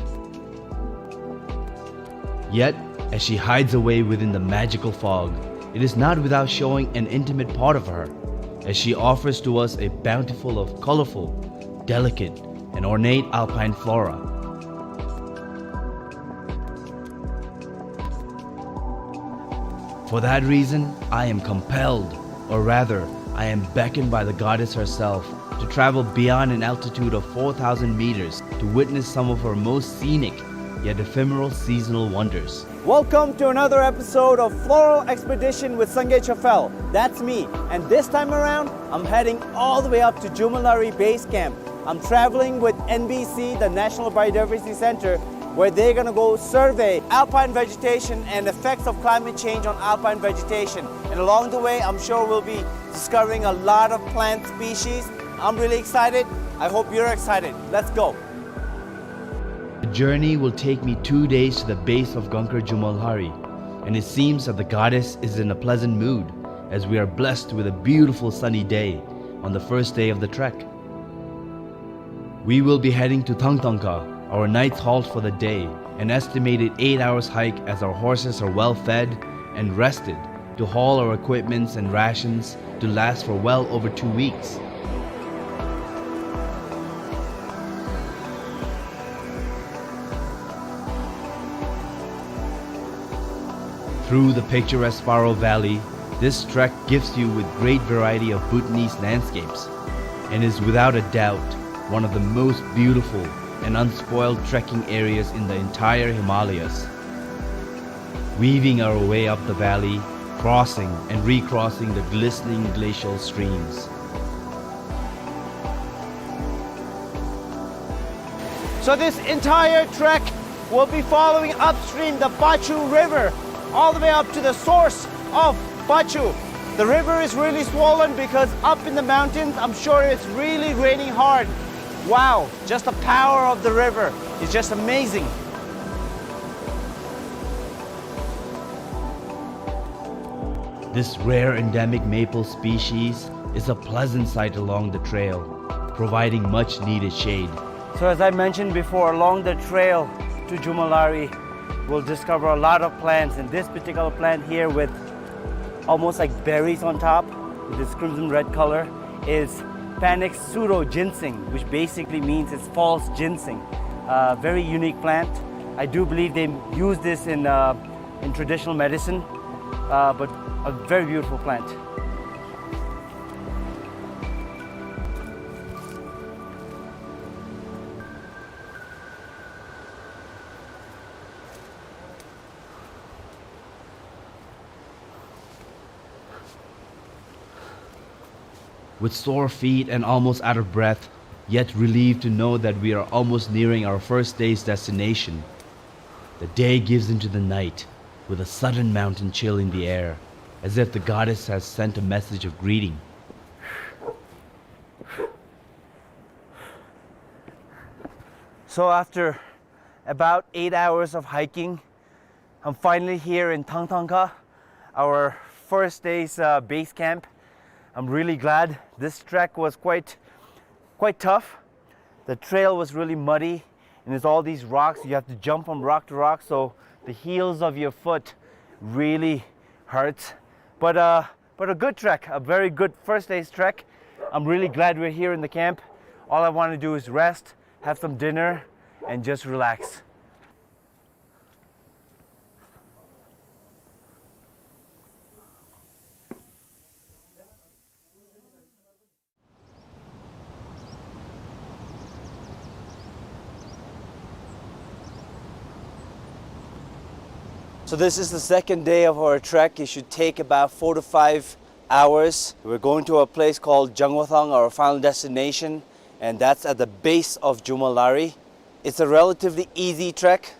Yet, as she hides away within the magical fog, it is not without showing an intimate part of her, as she offers to us a bountiful of colorful, delicate, and ornate alpine flora. For that reason, I am compelled, or rather, I am beckoned by the goddess herself, to travel beyond an altitude of four thousand meters to witness some of her most scenic yet ephemeral seasonal wonders. Welcome to another episode of Floral Expedition with Sangay Chafel. That's me. And this time around, I'm heading all the way up to Jomolhari Base Camp. I'm traveling with N B C, the National Biodiversity Center, where they're gonna go survey alpine vegetation and effects of climate change on alpine vegetation. And along the way, I'm sure we'll be discovering a lot of plant species. I'm really excited. I hope you're excited. Let's go. The journey will take me two days to the base of Gangkar Jomolhari, and it seems that the goddess is in a pleasant mood, as we are blessed with a beautiful sunny day on the first day of the trek. We will be heading to Thangthangkha, our night's halt for the day, an estimated eight hours hike as our horses are well fed and rested to haul our equipments and rations to last for well over two weeks. Through the picturesque Paro Valley, this trek gives you with great variety of Bhutanese landscapes and is without a doubt one of the most beautiful and unspoiled trekking areas in the entire Himalayas. Weaving our way up the valley, crossing and recrossing the glistening glacial streams. So this entire trek will be following upstream the Pachu River, all the way up to the source of Pachu. The river is really swollen because up in the mountains, I'm sure it's really raining hard. Wow, just the power of the river is just amazing. This rare endemic maple species is a pleasant sight along the trail, providing much needed shade. So as I mentioned before, along the trail to Jomolhari, we'll discover a lot of plants, and this particular plant here with almost like berries on top, with this crimson red color, is Panax pseudo ginseng, which basically means it's false ginseng. Uh, very unique plant. I do believe they use this in, uh, in traditional medicine, uh, but a very beautiful plant. With sore feet and almost out of breath, yet relieved to know that we are almost nearing our first day's destination, the day gives into the night with a sudden mountain chill in the air, as if the goddess has sent a message of greeting. So after about eight hours of hiking, I'm finally here in Thangthangkha, our first day's, uh, base camp. I'm really glad. This trek was quite, quite tough. The trail was really muddy, and there's all these rocks. You have to jump from rock to rock, so the heels of your foot really hurts. But, uh, but a good trek, a very good first day's trek. I'm really glad we're here in the camp. All I wanna do is rest, have some dinner, and just relax. So this is the second day of our trek. It should take about four to five hours. We're going to a place called Jangwathang, our final destination, and that's at the base of Jomolhari. It's a relatively easy trek.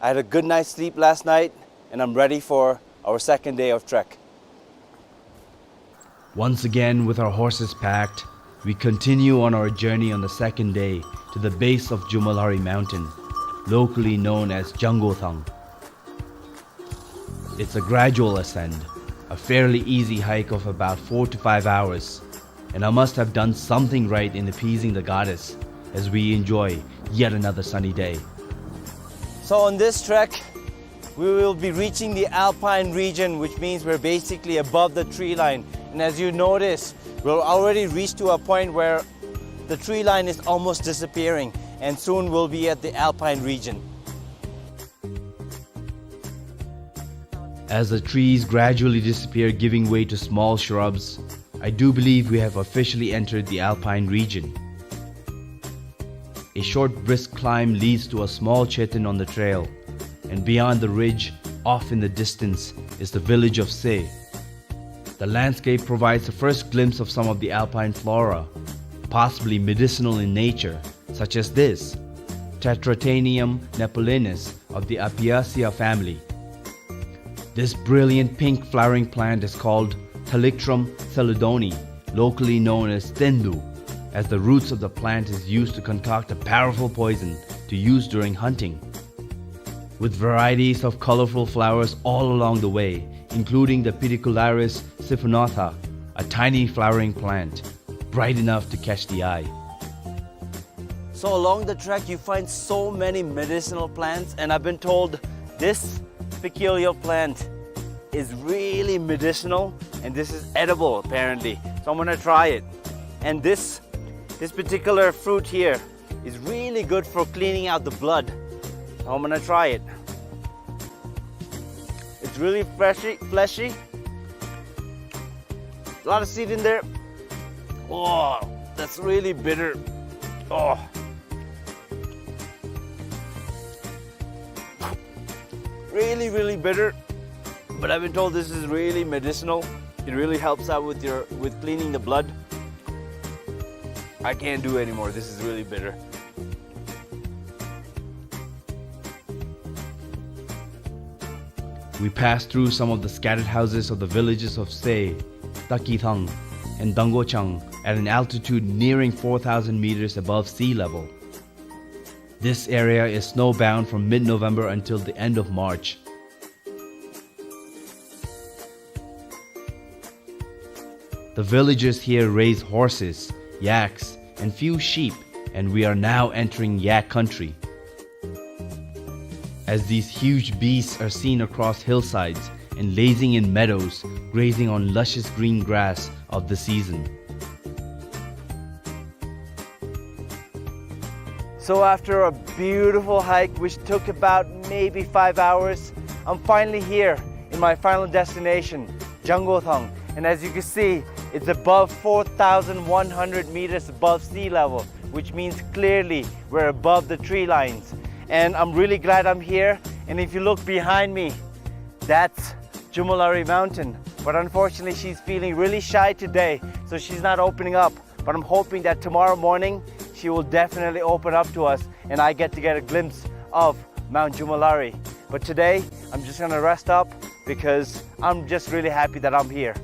I had a good night's sleep last night, and I'm ready for our second day of trek. Once again, with our horses packed, we continue on our journey on the second day to the base of Jomolhari Mountain, locally known as Jangothang. It's a gradual ascent, a fairly easy hike of about four to five hours, and I must have done something right in appeasing the goddess as we enjoy yet another sunny day. So on this trek, we will be reaching the alpine region, which means we're basically above the tree line. And as you notice, we'll already reach to a point where the tree line is almost disappearing, and soon we'll be at the alpine region. As the trees gradually disappear, giving way to small shrubs, I do believe we have officially entered the alpine region. A short brisk climb leads to a small chetan on the trail, and beyond the ridge, off in the distance, is the village of Se. The landscape provides the first glimpse of some of the alpine flora, possibly medicinal in nature, such as this, Tetratennium nepalensis of the Apiaceae family. This brilliant pink flowering plant is called Thalictrum chelidonii, locally known as tendu, as the roots of the plant is used to concoct a powerful poison to use during hunting. With varieties of colorful flowers all along the way, including the Pedicularis siphonantha, a tiny flowering plant, bright enough to catch the eye. So along the track, you find so many medicinal plants, and I've been told this peculiar plant is really medicinal, and this is edible, apparently. So I'm gonna try it. And this, this particular fruit here is really good for cleaning out the blood. So I'm gonna try it. It's really fleshy, fleshy. A lot of seed in there. Oh, that's really bitter. Oh. Really, really bitter. But I've been told this is really medicinal. It really helps out with your, with cleaning the blood. I can't do anymore. This is really bitter. We passed through some of the scattered houses of the villages of Se, Takithang, and Dangochang at an altitude nearing four thousand meters above sea level. This area is snowbound from mid-November until the end of March. The villagers here raise horses, yaks, and few sheep, and we are now entering yak country. As these huge beasts are seen across hillsides and lazing in meadows, grazing on luscious green grass of the season. So after a beautiful hike, which took about maybe five hours, I'm finally here in my final destination, Jangothang. And as you can see, it's above four thousand one hundred meters above sea level, which means clearly we're above the tree lines. And I'm really glad I'm here. And if you look behind me, that's Jomolhari Mountain. But unfortunately, she's feeling really shy today, so she's not opening up. But I'm hoping that tomorrow morning, she will definitely open up to us and I get to get a glimpse of Mount Jomolhari. But today, I'm just gonna rest up because I'm just really happy that I'm here.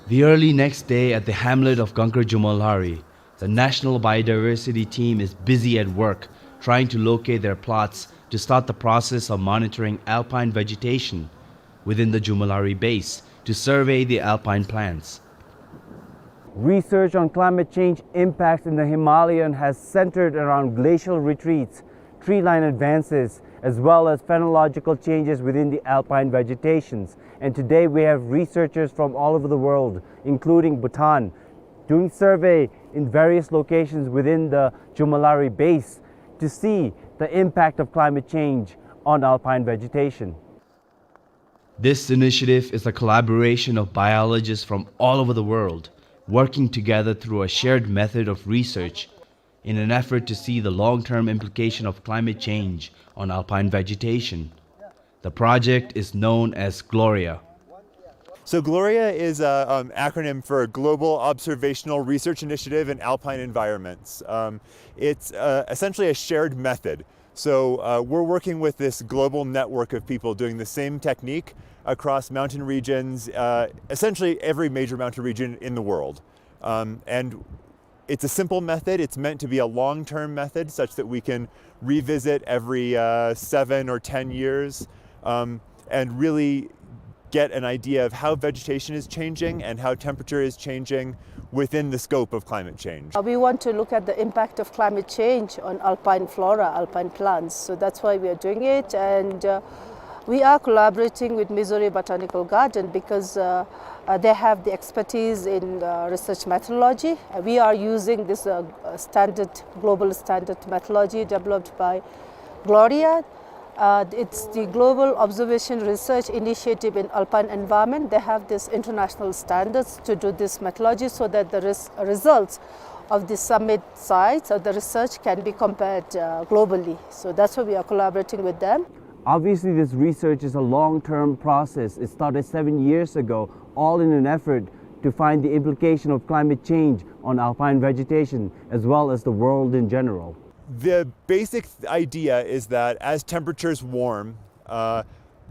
The early next day at the hamlet of Gangkar Jomolhari, the National Biodiversity Team is busy at work trying to locate their plots to start the process of monitoring alpine vegetation within the Jomolhari base to survey the alpine plants. Research on climate change impacts in the Himalayan has centered around glacial retreats, tree line advances, as well as phenological changes within the alpine vegetations. And today we have researchers from all over the world, including Bhutan, doing survey in various locations within the Chumouhlari base to see the impact of climate change on alpine vegetation. This initiative is a collaboration of biologists from all over the world, working together through a shared method of research in an effort to see the long-term implication of climate change on alpine vegetation. The project is known as GLORIA. So GLORIA is an acronym for Global Observational Research Initiative in Alpine Environments. Um, it's uh, essentially a shared method. So uh, we're working with this global network of people doing the same technique across mountain regions, uh, essentially every major mountain region in the world. Um, and it's a simple method. It's meant to be a long-term method such that we can revisit every uh, seven or ten years, um, and really get an idea of how vegetation is changing and how temperature is changing within the scope of climate change. Uh, we want to look at the impact of climate change on alpine flora, alpine plants. So that's why we are doing it. And uh, we are collaborating with Missouri Botanical Garden because uh, uh, they have the expertise in uh, research methodology. Uh, we are using this uh, uh, standard, global standard methodology developed by GLORIA. Uh, it's the Global Observation Research Initiative in Alpine Environment. They have these international standards to do this methodology so that the res- results of the summit sites of the research can be compared uh, globally. So that's why we are collaborating with them. Obviously, this research is a long-term process. It started seven years ago, all in an effort to find the implication of climate change on alpine vegetation, as well as the world in general. The basic th- idea is that as temperatures warm, uh,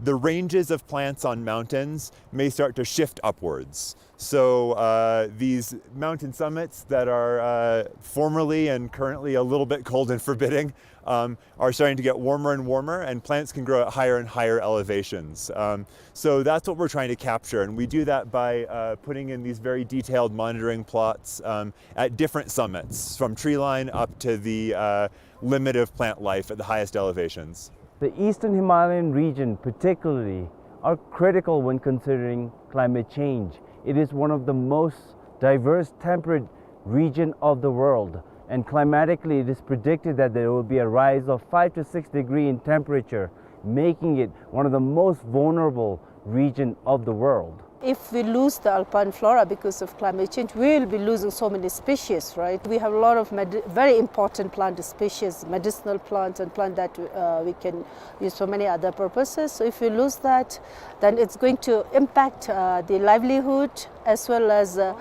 the ranges of plants on mountains may start to shift upwards. So uh, these mountain summits that are uh, formerly and currently a little bit cold and forbidding um, are starting to get warmer and warmer, and plants can grow at higher and higher elevations. Um, so that's what we're trying to capture, and we do that by uh, putting in these very detailed monitoring plots um, at different summits, from tree line up to the uh, limit of plant life at the highest elevations. The eastern Himalayan region particularly are critical when considering climate change. It is one of the most diverse temperate region of the world, and climatically it is predicted that there will be a rise of five to six degree in temperature, making it one of the most vulnerable region of the world. If we lose the alpine flora because of climate change, we will be losing so many species, right? We have a lot of med- very important plant species, medicinal plants and plants that uh, we can use for many other purposes. So if we lose that, then it's going to impact uh, the livelihood as well as uh,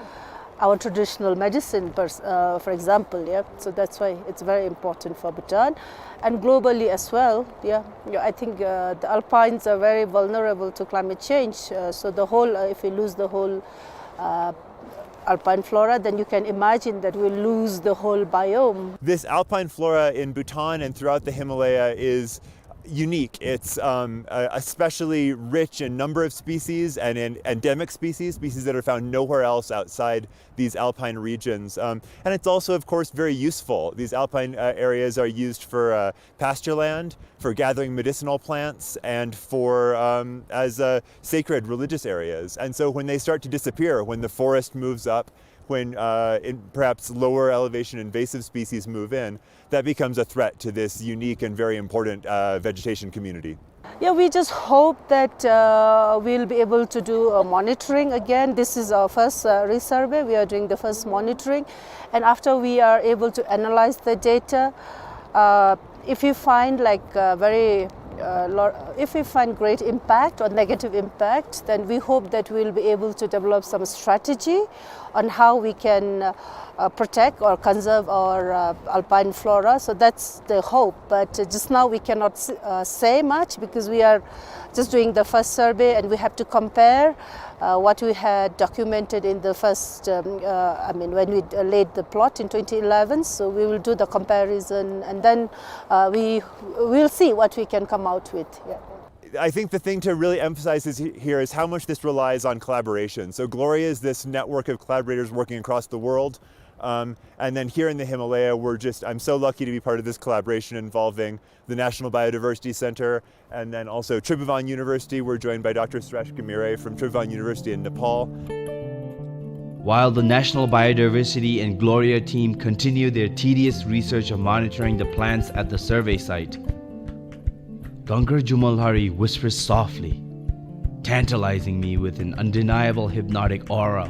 our traditional medicine, pers- uh, for example. Yeah, so that's why it's very important for Bhutan and globally as well. Yeah, yeah, I think uh, the alpines are very vulnerable to climate change. Uh, so the whole, uh, if we lose the whole uh, alpine flora, then you can imagine that we'll lose the whole biome. This alpine flora in Bhutan and throughout the Himalaya is unique. It's um, uh, especially rich in number of species and in endemic species, species that are found nowhere else outside these alpine regions. Um, and it's also, of course, very useful. These alpine uh, areas are used for uh, pasture land, for gathering medicinal plants, and for um, as uh, sacred religious areas. And so when they start to disappear, when the forest moves up, when uh, in perhaps lower elevation invasive species move in, that becomes a threat to this unique and very important uh, vegetation community. Yeah, we just hope that uh, we'll be able to do a monitoring again. This is our first uh, resurvey. We are doing the first monitoring. And after we are able to analyze the data, uh, if we find like uh, very uh, lo- if we find great impact or negative impact, then we hope that we'll be able to develop some strategy on how we can uh, uh, protect or conserve our uh, alpine flora. So that's the hope. But uh, just now we cannot s- uh, say much because we are just doing the first survey and we have to compare uh, what we had documented in the first, um, uh, I mean, when we uh, laid the plot in twenty eleven. So we will do the comparison and then uh, we will see what we can come out with. Yeah. I think the thing to really emphasize is he-, here is how much this relies on collaboration. So Gloria is this network of collaborators working across the world. Um, and then here in the Himalaya, we're just, I'm so lucky to be part of this collaboration involving the National Biodiversity Center and then also Tribhuvan University. We're joined by Doctor Suresh Ghimire from Tribhuvan University in Nepal. While the National Biodiversity and Gloria team continue their tedious research of monitoring the plants at the survey site, Gangkar Jumolhari whispers softly, tantalizing me with an undeniable hypnotic aura,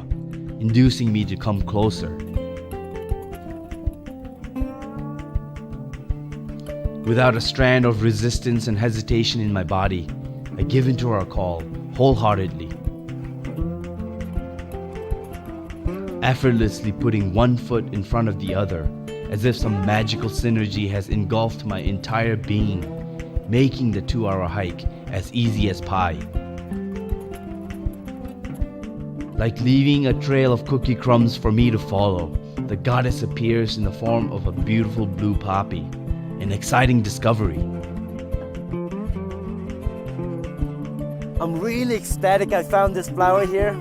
inducing me to come closer. Without a strand of resistance and hesitation in my body, I give in to her call wholeheartedly. Effortlessly putting one foot in front of the other, as if some magical synergy has engulfed my entire being, making the two-hour hike as easy as pie. Like leaving a trail of cookie crumbs for me to follow, the goddess appears in the form of a beautiful blue poppy, an exciting discovery. I'm really ecstatic I found this flower here.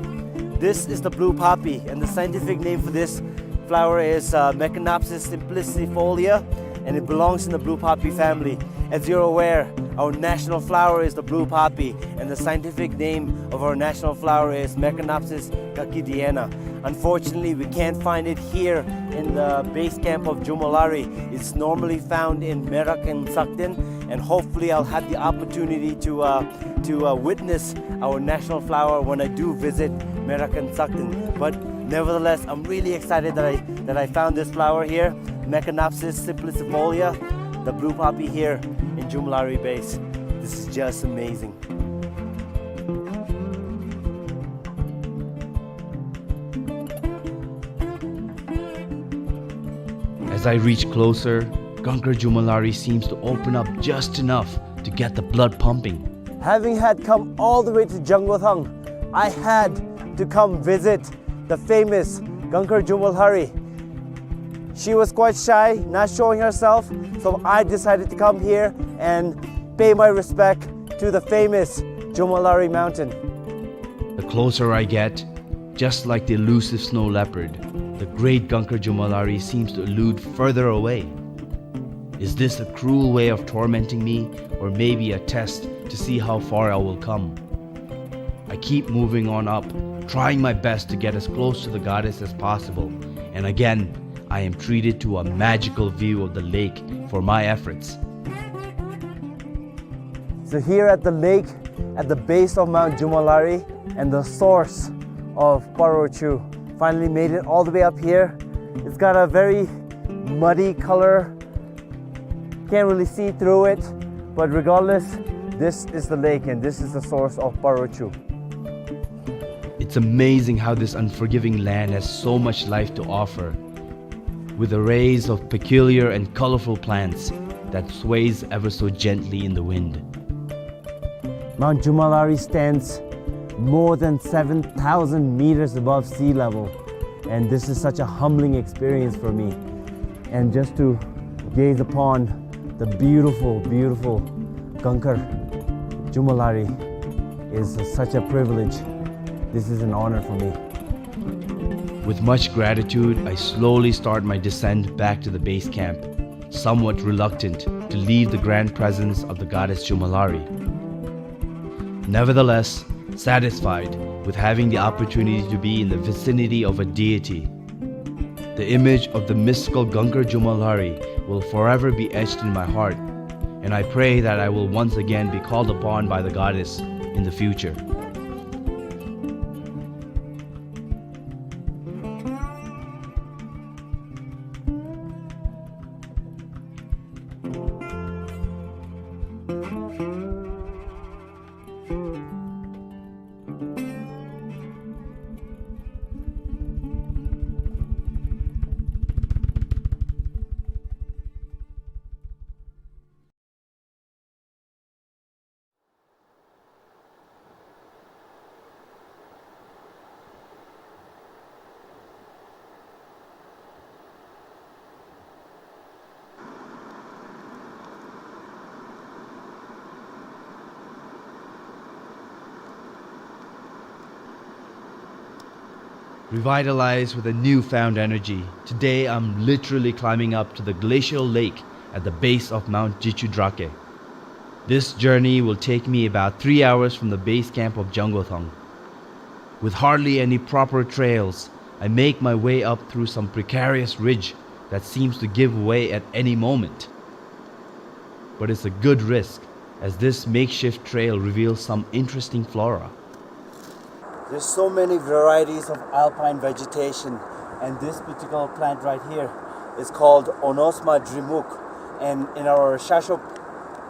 This is the blue poppy, and the scientific name for this flower is, uh, Meconopsis simplicifolia, and it belongs in the blue poppy family. As you're aware, our national flower is the blue poppy, and the scientific name of our national flower is Meconopsis coccidiana. Unfortunately, we can't find it here in the base camp of Jomolhari. It's normally found in Merak and Sakden, and hopefully I'll have the opportunity to, uh, to, uh, witness our national flower when I do visit Merak and Sakden. But nevertheless, I'm really excited that I, that I found this flower here, Meconopsis simplicifolia, the blue poppy here in Jomolhari base. This is just amazing. As I reach closer, Gangkar Jomolhari seems to open up just enough to get the blood pumping. Having had come all the way to Jangothang, I had to come visit the famous Gangkar Jomolhari. She was quite shy, not showing herself, so I decided to come here and pay my respect to the famous Jomolhari mountain. The closer I get, just like the elusive snow leopard, the great Gangkar Jomolhari seems to elude further away. Is this a cruel way of tormenting me, or maybe a test to see how far I will come? I keep moving on up, trying my best to get as close to the goddess as possible, and again, I am treated to a magical view of the lake for my efforts. So here at the lake, at the base of Mount Jomolhari and the source of Parochu, finally made it all the way up here. It's got a very muddy color, can't really see through it, but regardless, this is the lake and this is the source of Parochu. It's amazing how this unforgiving land has so much life to offer, with arrays of peculiar and colorful plants that sways ever so gently in the wind. Mount Jomolhari stands more than seven thousand meters above sea level, and this is such a humbling experience for me. And just to gaze upon the beautiful, beautiful Gangkar Jomolhari is such a privilege. This is an honor for me. With much gratitude, I slowly start my descent back to the base camp, somewhat reluctant to leave the grand presence of the goddess Jomolhari. Nevertheless, satisfied with having the opportunity to be in the vicinity of a deity, the image of the mystical Gangkar Jomolhari will forever be etched in my heart, and I pray that I will once again be called upon by the goddess in the future. Revitalized with a newfound energy, today I'm literally climbing up to the glacial lake at the base of Mount Jichudrake. This journey will take me about three hours from the base camp of Jangothang. With hardly any proper trails, I make my way up through some precarious ridge that seems to give way at any moment. But it's a good risk, as this makeshift trail reveals some interesting flora. There's so many varieties of alpine vegetation, and this particular plant right here is called Onosma drimuk, and in our Shashop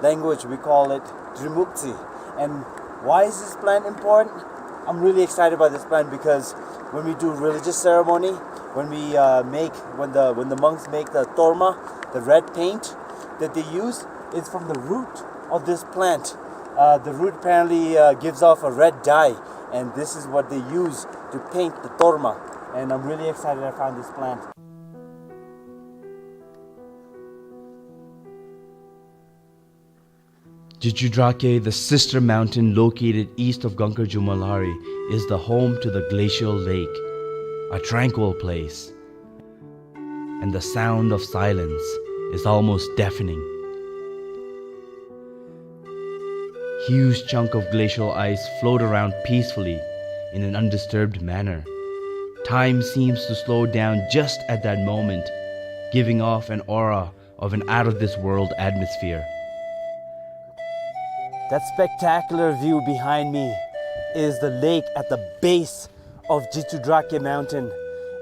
language we call it drimukti. And why is this plant important? I'm really excited about this plant because when we do religious ceremony, when we uh, make, when the when the monks make the torma, the red paint that they use, it's from the root of this plant. Uh, the root apparently uh, gives off a red dye, and this is what they use to paint the torma. And I'm really excited I found this plant. Jichudrake, the sister mountain located east of Gangkar Jumolhari, is the home to the glacial lake, a tranquil place. And the sound of silence is almost deafening. Huge chunk of glacial ice float around peacefully in an undisturbed manner. Time seems to slow down just at that moment, giving off an aura of an out-of-this-world atmosphere. That spectacular view behind me is the lake at the base of Jichudrake Mountain.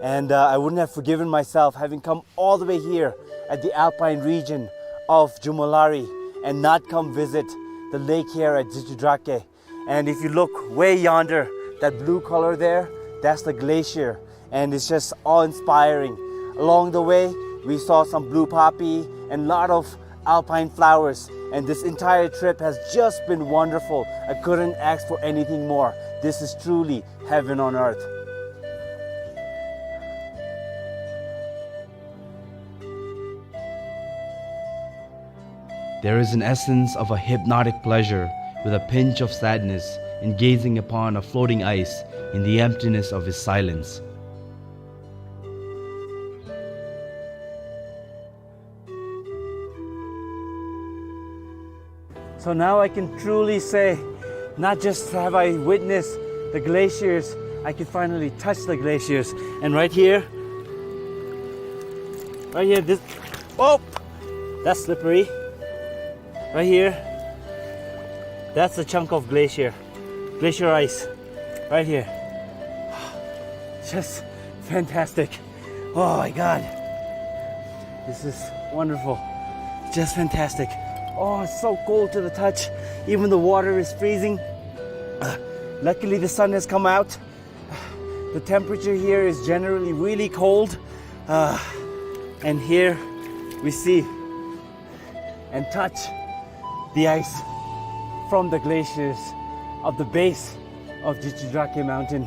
And uh, I wouldn't have forgiven myself having come all the way here at the alpine region of Jumolhari and not come visit the lake here at Jichudrake. And if you look way yonder, that blue color there, that's the glacier. And it's just awe-inspiring. Along the way, we saw some blue poppy and lot of alpine flowers. And this entire trip has just been wonderful. I couldn't ask for anything more. This is truly heaven on earth. There is an essence of a hypnotic pleasure with a pinch of sadness in gazing upon a floating ice in the emptiness of his silence. So now I can truly say, not just have I witnessed the glaciers, I can finally touch the glaciers. And right here, right here, this, oh, that's slippery. Right here, that's a chunk of glacier, glacier ice, right here. Just fantastic. Oh my God. This is wonderful. Just fantastic. Oh, it's so cold to the touch. Even the water is freezing. Uh, luckily, the sun has come out. The temperature here is generally really cold. Uh, and here we see and touch the ice from the glaciers of the base of Jichudrake Mountain.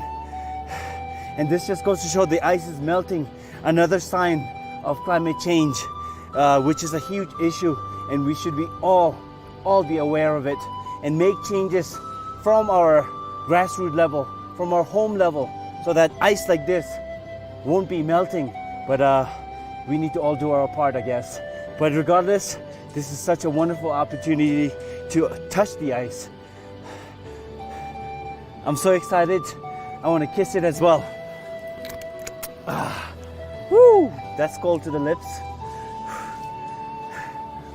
And this just goes to show the ice is melting, another sign of climate change, uh, which is a huge issue, and we should be all, all be aware of it and make changes from our grassroots level, from our home level, so that ice like this won't be melting. But uh, we need to all do our part, I guess. But regardless, this is such a wonderful opportunity to touch the ice. I'm so excited. I want to kiss it as well. Ah, woo! That's cold to the lips.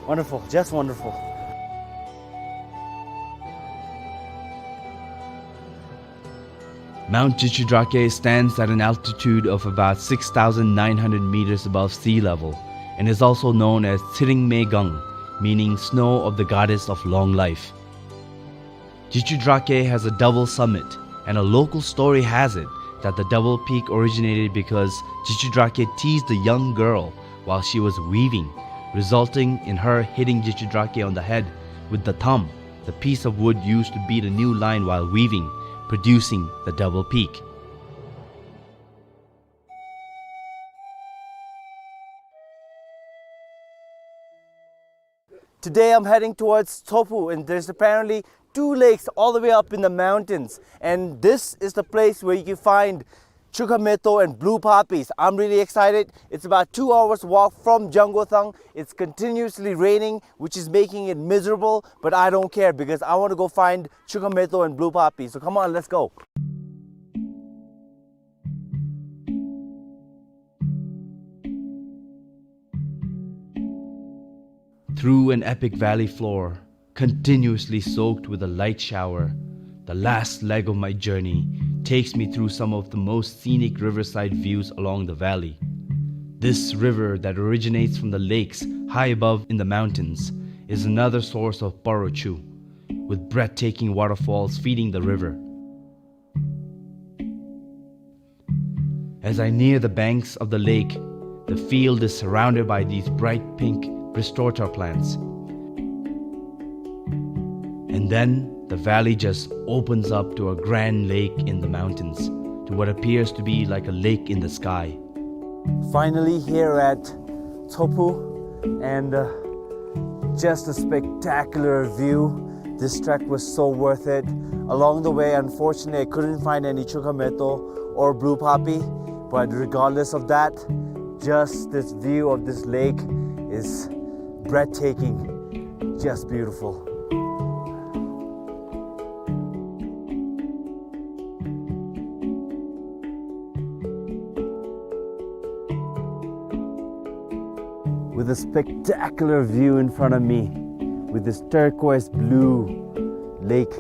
Wonderful, just wonderful. Mount Jichudrake stands at an altitude of about six thousand nine hundred meters above sea level and is also known as Tshering Me Gang, meaning snow of the goddess of long life. Jichudrake has a double summit, and a local story has it that the double peak originated because Jichudrake teased a young girl while she was weaving, resulting in her hitting Jichudrake on the head with the thumb, the piece of wood used to beat a new line while weaving, producing the double peak. Today I'm heading towards Tsophu, and there's apparently two lakes all the way up in the mountains. And this is the place where you can find Chukameto and blue poppies. I'm really excited. It's about two hours walk from Jangothang. It's continuously raining, which is making it miserable, but I don't care because I want to go find Chukameto and blue poppies. So come on, let's go. Through an epic valley floor, continuously soaked with a light shower, the last leg of my journey takes me through some of the most scenic riverside views along the valley. This river that originates from the lakes high above in the mountains is another source of Paro Chu, with breathtaking waterfalls feeding the river. As I near the banks of the lake, the field is surrounded by these bright pink Bristol plants. And then the valley just opens up to a grand lake in the mountains, to what appears to be like a lake in the sky. Finally here at Tsopu, and, uh, just a spectacular view. This trek was so worth it. Along the way, unfortunately, I couldn't find any Chukameto or blue poppy, but regardless of that, just this view of this lake is breathtaking, just beautiful. With a spectacular view in front of me, with this turquoise blue lake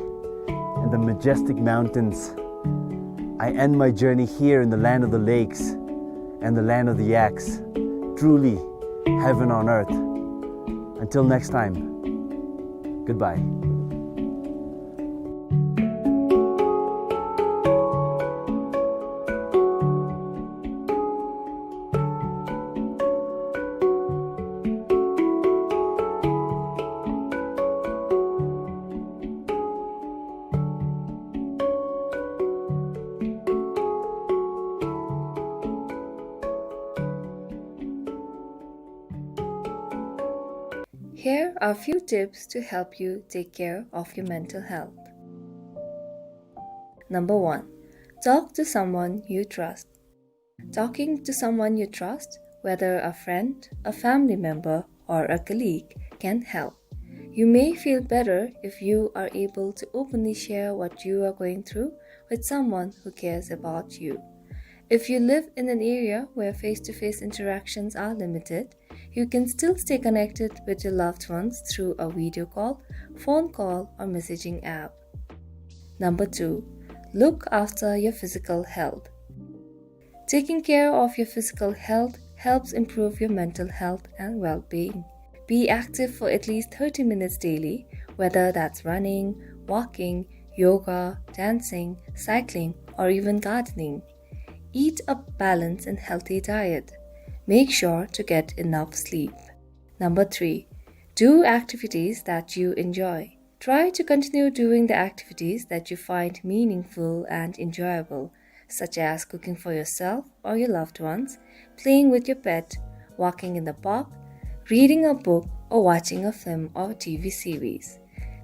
and the majestic mountains, I end my journey here in the land of the lakes and the land of the yaks. Truly, heaven on earth. Until next time, goodbye. Here are few tips to help you take care of your mental health. Number one, talk to someone you trust. Talking to someone you trust, whether a friend, a family member, or a colleague, can help. You may feel better if you are able to openly share what you are going through with someone who cares about you. If you live in an area where face-to-face interactions are limited, you can still stay connected with your loved ones through a video call, phone call, or messaging app. Number two, look after your physical health. Taking care of your physical health helps improve your mental health and well-being. Be active for at least thirty minutes daily, whether that's running, walking, yoga, dancing, cycling, or even gardening. Eat a balanced and healthy diet. Make sure to get enough sleep. Number three, do activities that you enjoy. Try to continue doing the activities that you find meaningful and enjoyable, such as cooking for yourself or your loved ones, playing with your pet, walking in the park, reading a book, or watching a film or T V series.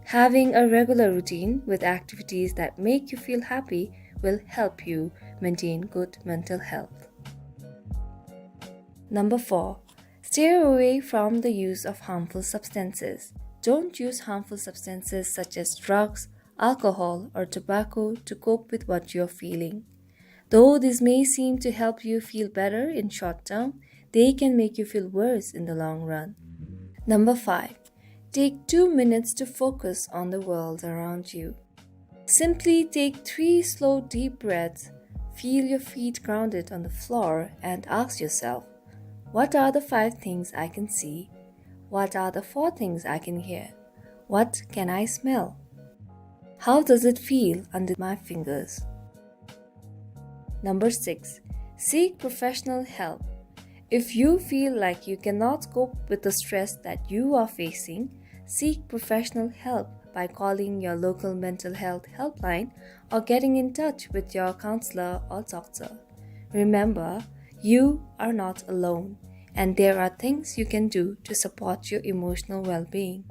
Having a regular routine with activities that make you feel happy will help you maintain good mental health. Number four, stay away from the use of harmful substances. Don't use harmful substances such as drugs, alcohol, or tobacco to cope with what you're feeling. Though these may seem to help you feel better in short term, they can make you feel worse in the long run. Number five, take two minutes to focus on the world around you. Simply take three slow, deep breaths, feel your feet grounded on the floor, and ask yourself, "What are the five things I can see? What are the four things I can hear? What can I smell? How does it feel under my fingers?" Number six, seek professional help. If you feel like you cannot cope with the stress that you are facing, seek professional help by calling your local mental health helpline or getting in touch with your counselor or doctor. Remember, you are not alone, and there are things you can do to support your emotional well-being.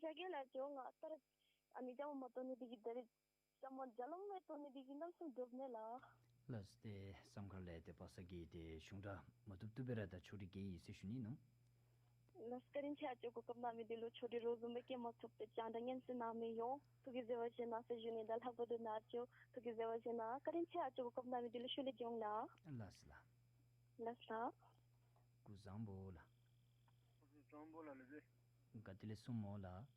ཅ་གེ་ལ་ཅོ་ང་ཏར་ཨ་ནི་ཅ་མ་མ་བཏོན་ནི་འདི་གིས་ད་རེས་ཅ་མ་ཇ་ལོང་མེ་བཏོན་ནི་འདི་གིས་ནམ་སུམ་འདྲོག་ནི་ལགས། ལགས་ཏེ་སམ་ཁར་ལས་ཏེ་པ་སངས་ཀྱིས་ཏེ་གཞུང་སྒྲ་མ་བཏུབ་བཏུབ་སྦེ་ར་ད་ཆོས་ཁྲིད་གེ་ཡི་ཟེར་ཞུ་ནི་ནོ། ལགས་བཀའ་དྲིན་ཆེ་ཨ་ཅོ་གོ་སྐབས་གནང་མི་འདི་ལུ། ཆོས་ཁྲིད་རོགས་བཟུམ་སྦེ་སྐྱེལ་མ་ཐོབ་སྟེ་ཅང་ད་སྙན་སེང་གནང་མི་ཡོངས་ཐུགས་ཀྱི་བཟོད་པ་བཞེས་གནང་ཟེར་ཞུ་ནི། ད་ལྷག་པར་དུ་ནཱ་ཅོ་ཐུགས་ཀྱི་བཟོད་པ་བཞེས་གནང་། བཀའ་དྲིན་ཆེ་ཨ་ཅོ་གོ་སྐབས་གནང་མི་འདི་ལུ། ཤུལ་ལས་ཅིག་འོང་ལགས། ལགས་ལགས། ལགས་ལགས། སྐུ་བཟང་པོ་ལགས། སྐུ་བཟང་པོ་ལགས་ལགས་ཏེ། ག་ཏེ་ལས་གསུངམ་སྨོ་ལགས།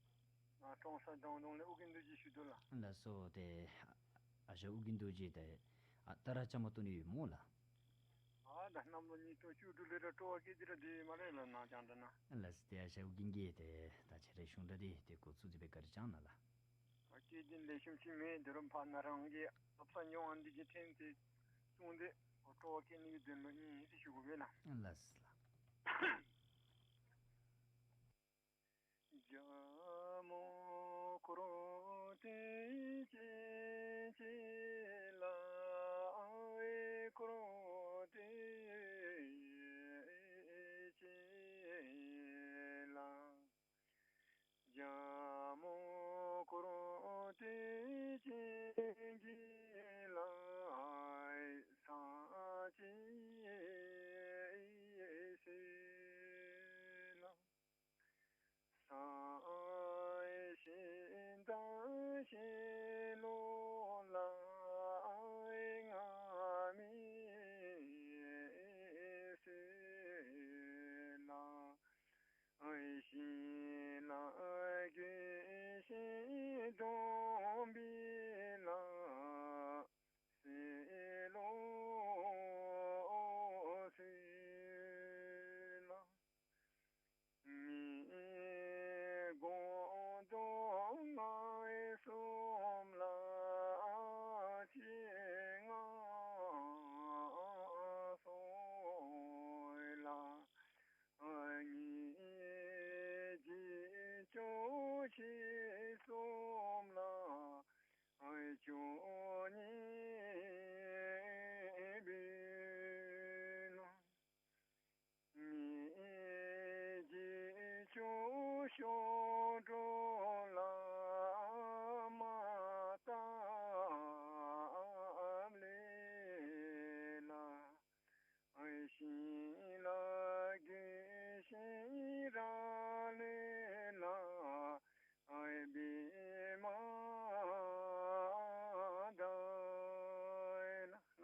ཨ་ཀྲོང་གསར་དང་དུང་ལས་ཨོ་རྒྱན་རྡོ་རྗེ་ཞུ་དོ་ལགས། ལགས་སོ་ཏེ་ཨ་ཞང་ཨོ་རྒྱན་རྡོ་རྗེ་ཏེ་ཨ་ད་ར་ཅ་མ་བཏོན་ནི་ཡོད་སྨོ་ལགས། ཨ་ད་གནམ་ལོ་ཉིས་སྟོང་བཅུ་དྲུག་ལས་ར་སྤྲོ་བ་སྐྱེས་ཏེ་ར་སྡོད་ཡོད་སྨ་རེ་ལགས་ནཱ་ཅང་ད་ནཱ། ལགས་ཏེ་ཨ་ཞང་ཨོ་རྒྱན་གྱིས་ཏེ་ད་ཁྱེད་རའི་གཞུང་སྒྲ་འདི་ཏེ་འགོ་བཙུགས་ཏེ་སྦེ་བཀའ་དྲིན་བསྐྱང་གནང་ལགས། ཨ་སྐྱེས་ཏེ་ལེགས་ཤོམ་ཅིག་མེད། དེ་རུང་ཕར་ནཱ་རང་གི་ལྷ་བསངས་མྱོང་བ་འདི་གིས་ཐེངས་ཏེ་གསུངས་ཏེ་སྤྲོ་བ་སྐྱེ་ནི་གི་དོན་ལུ་ཨིན་ཟེར་ཞུ་དགོ་པས་ལགས། ལགས་ལགས།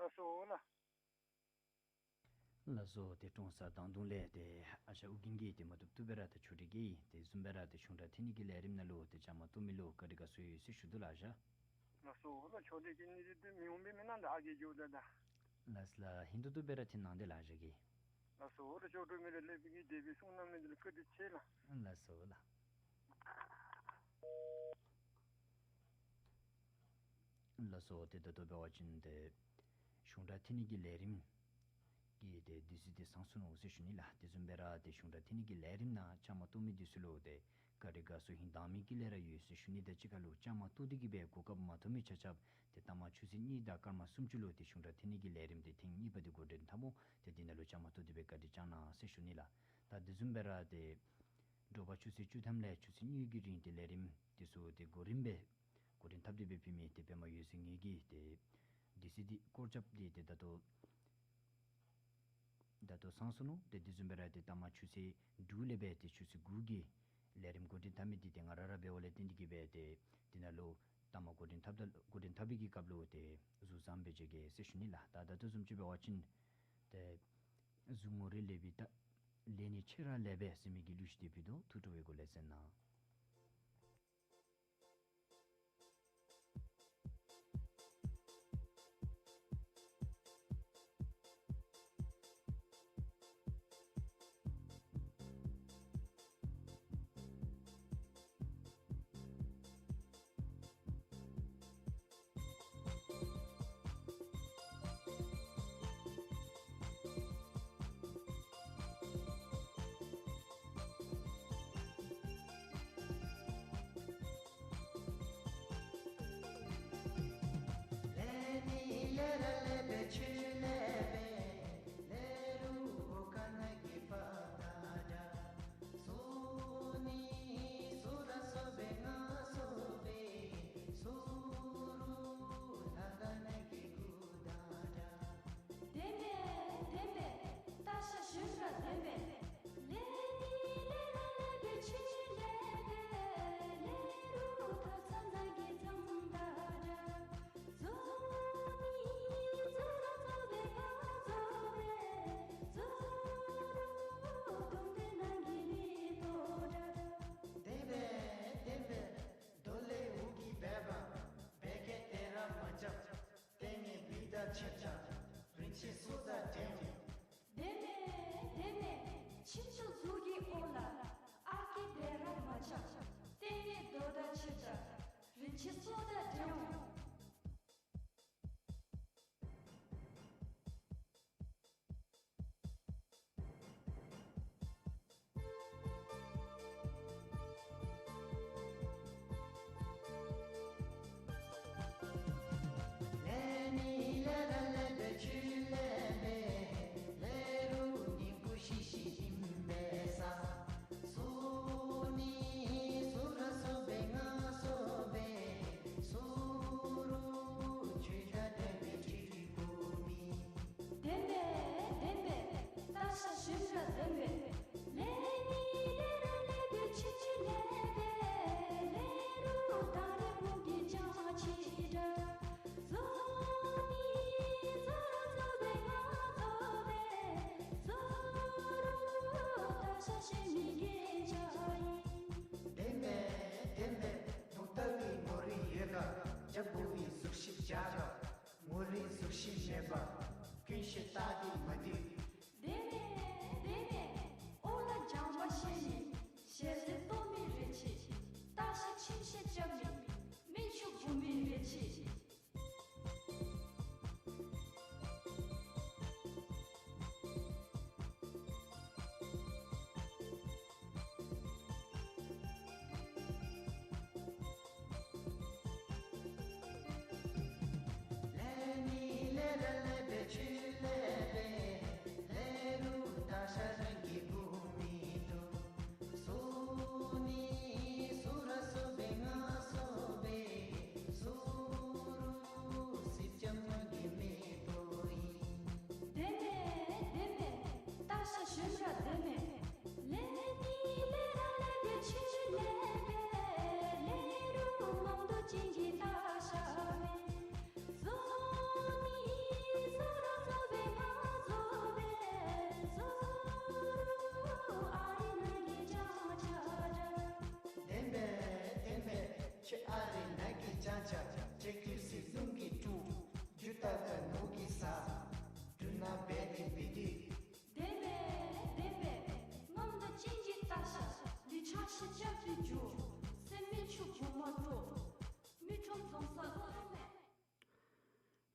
ལགས་སོ་ལགས། ལགས་སོ། ཏེ་ཀྲོང་གསར་དང་དུང་ལས་ཏེ་ཨ་ཞང་ཨོ་རྒྱན་གྱིས་ཏེ་མ་བཏུབ་བཏུབ་སྦེ་ར་ཏེ་ཆོས་ཁྲིད་གེ་ཡི། དེ་བཟུམ་སྦེ་ར་ཏེ་གཞུང་སྒྲ་འཐེན་ནི་གི་ལས་རིམ་ནང་ལུ་ཏེ་བཅའ་མར་གཏོགས་མི་ལུ་བཀའ་དྲིན་དགའ་ཚོར་ཡོད་ཟེར་ཞུ་དོ་ལགས་ཨ་ཞང་། ལགས་སོ་ལགས། ཆོས་ཁྲིད་འཐེན་ནི་འདི་མི་འོང་པའི་མི་ནང་ད་ཨ་གེ་འགྱོ་ད་ད། ལགས་ལགས། ཧིང་ཏོག་ཏོ་སྦེ་ར་འཐེན་གནང་དེ་ལགས་ཨ་ཞང་གིས། ལགས་སོ་ལགས། ཆོས་གྲོགས་མི་རེ་ལེགས་པའི་གི་དེ་སྦེ་གསུང་གནང་མི་འདི་ལུ་བཀའ་དྲིན་ཆེ་ལགས། ལགས་སོ་ལགས། ལགས་སོ། ཏེ་ད་ལྟོ་འབད་བ་ཅིན་ཏེ་གཞུང་སྒྲ་འཐེན་ནི་གི་ལས་རིམ་གྱི་ཏེ་དུས་ཚོད་འདི་ཚང་སོ་ནུག་ཟེར་ཞུ་ནི་ལགས། དེ་བཟུམ་སྦེ་ར་ཏེ་གཞུང་སྒྲ་འཐེན་ནི་གི་ལས་རིམ་ནང་བཅའ་མར་གཏོགས་མི་འདི་ཚུ་ལུ་ཏེ་བཀའ་དྲིན་དགའ་ཚོར་ཧིང་དྭངས་མི་དཀྱིལ་ལས་ར་ཡོད་ཟེར་ཞུ་ནི་དང་གཅིག་ཁར་ལུ་བཅའ་མར་གཏོགས་ཏེ་གི་སྦེ་གོ་སྐབས་མ་ཐོབ་མི་ཆ་ཁྱབ་ཏེ་ཐ་མ་ཆུ་ཚོད་གཉིས་དང་སྐར་མ་སུམ་ཅུ་ལུ་ཏེ་གཞུང་སྒྲ་འཐེན་ནི་གི་ལས་རིམ་འདི་ཐེངས་གཉིས་པ་འདི་འགོ་འདྲེན་འཐབ་འོང་། ཏེ་འདི་ནང་ལུ་བཅའ་མར་གཏོགས་ཏེ་སྦེ་བཀའ་དྲིན་བསྐྱང་གནང་ཟེར་ཞུ་ནི་ལགས། ད་དེ་བཟུམ་སྦེ་ར་ཏེ་དྲོ་པ་ཆུ་ཚོད་བཅུ་ཐམ་ལས་ཆུ་ཚོད་གཉིས་ཀྱི་རིང་ཏེ་ལས་རིམ་འདི་ཚུ་ཏེ་གོ་རིམ་སྦེ་འགོ་འདྲེན་འཐབ་སྟེ་སྦེ་ཕུལ་མི་ཏེ་པདྨ་འོད་ཟེར་ངེ་གི་ཏེ་དུས་ཚོད་འདི་སྐོར་རྐྱབ་སྟེ་ཏེ་ད་ལྟོ་ད་ལྟོ་ཚང་སོ་ནུག། ཏེ་དེ་བཟུམ་སྦེ་ར་ཏེ་ཐ་མ་ཆུ་ཚོད་དྲུག་ལས་སྦེ་ཏེ་ཆུ་ཚོད་དགུ་གི་ལས་རིམ་འགོ་འདྲེན་འཐབ་མི་འདི་ཏེ་ང་ར་ར་འབདཝ་ལས་བརྟེན་ཏེ་གི་སྦེ་ཏེ་འདི་ནང་ལུ་ཐ་མ་འགོ་འདྲེན་འཐབ་ད་འགོ་འདྲེན་འཐབ་པའི་གི་སྐབས་ལུ་ཏེ་གཟུགས་བཟང་སྦེ་མཇལ་གེ་ཟེར་ཞུ་ནི་ལགས། ད་ད་ལྟོ་བཟུམ་ཅིག་འབད་བ་ཅིན་ཏེ་གཟུགས་ངོ་རིས་ལེགས་པའི་ད་ལས་ནི་ཆེ་ར་ལེགས་པས་ཟེར་མི་གི་གླུ་ཅིག་ཏེ་ཕུལ་དོ། ཐུགས་སྤྲོ་བའི་སྒོ་ལས་གསན་གནང་། བདེན་པས་བདེན་པས་སྟག་ཤ་ཞིམ་ར་བདེན་པས། ལས་ནི་ལས་ར་ལས་པའི་ཆི་ཆི་ལས་པས། ལས་རུང་ད་རེས་མོ་གི་ཅང་ཆི་འདྲ། བཟོ་ནི་བཟོ་ར་བཟོ་བས་ང་བཟོ་བས། བཟོ་རུང་སྟག་ཤ་ཞིམ་མི་གི་ཅང་ཨིན། བདེན་པས་བདེན་པས་མུ་ཏ་བི་མོ་རི་ཡོད་ག། ཇ་བུ་བི་གཟུགས་ཤིག་ཇ་ག། མོ་རི་གཟུགས་ཤིག་མེད་པ། ཀུན་ཤེས་ལྟ་སྟེ་མ་འདུག། བདེན་པས་བདེན་པས་ཨོ་ལ་ལྗང་པ་ཤེས་ནི། ཞལ་ཟས་ལྟོ་མི་རེ་ཆེ། སྟག་ཤ་ཁྱིམ་ཤ་ཅབ་མི། སྨན་ཆུ་བུ་མི་རེ་ཆེ། བདེན་པས་བདེན་པས་སྟག་ཤ་ཞིམ་ར་བདེན་པས། ལས་ནི་ལས་ར་ལས་པའི་ཆི་ཆི་ལས་པས། ལས་རུང་མང་དུ་ཅན་གྱི་སྟག་ཤ་མེད། བཟོ་ནི་བཟོ་ར་བཟོ་བས་ང་བཟོ་བས། བཟོ་རུང་ཨ་རི་ནང་གི་ཅང་ཆ་འདྲ། བདེན་པས་བདེན་པས་ཁྱོད་ཨ་རི་ནང་གི་ཅང་ཆ། ཁྱོད་ཀྱི་སྲིད་ལུང་གི་ཀྲུ། རྒྱུ་ད་ད་ནུ་གི་ས། འབྲུ་ན་བས་ཏེ་བི་དི། བདེན་པས་བདེན་པས་མང་དུ་ཅན་གྱི་སྟག་ཤ། ལི་ཆ་ཤ་ཅབ་ཀྱི་རྒྱུ། སེམས་མེད་ཆུ་བུ་མ་དྲོ། མི་ཁྲོམ་རྫོང་ས་ལོ་རེ་མེད།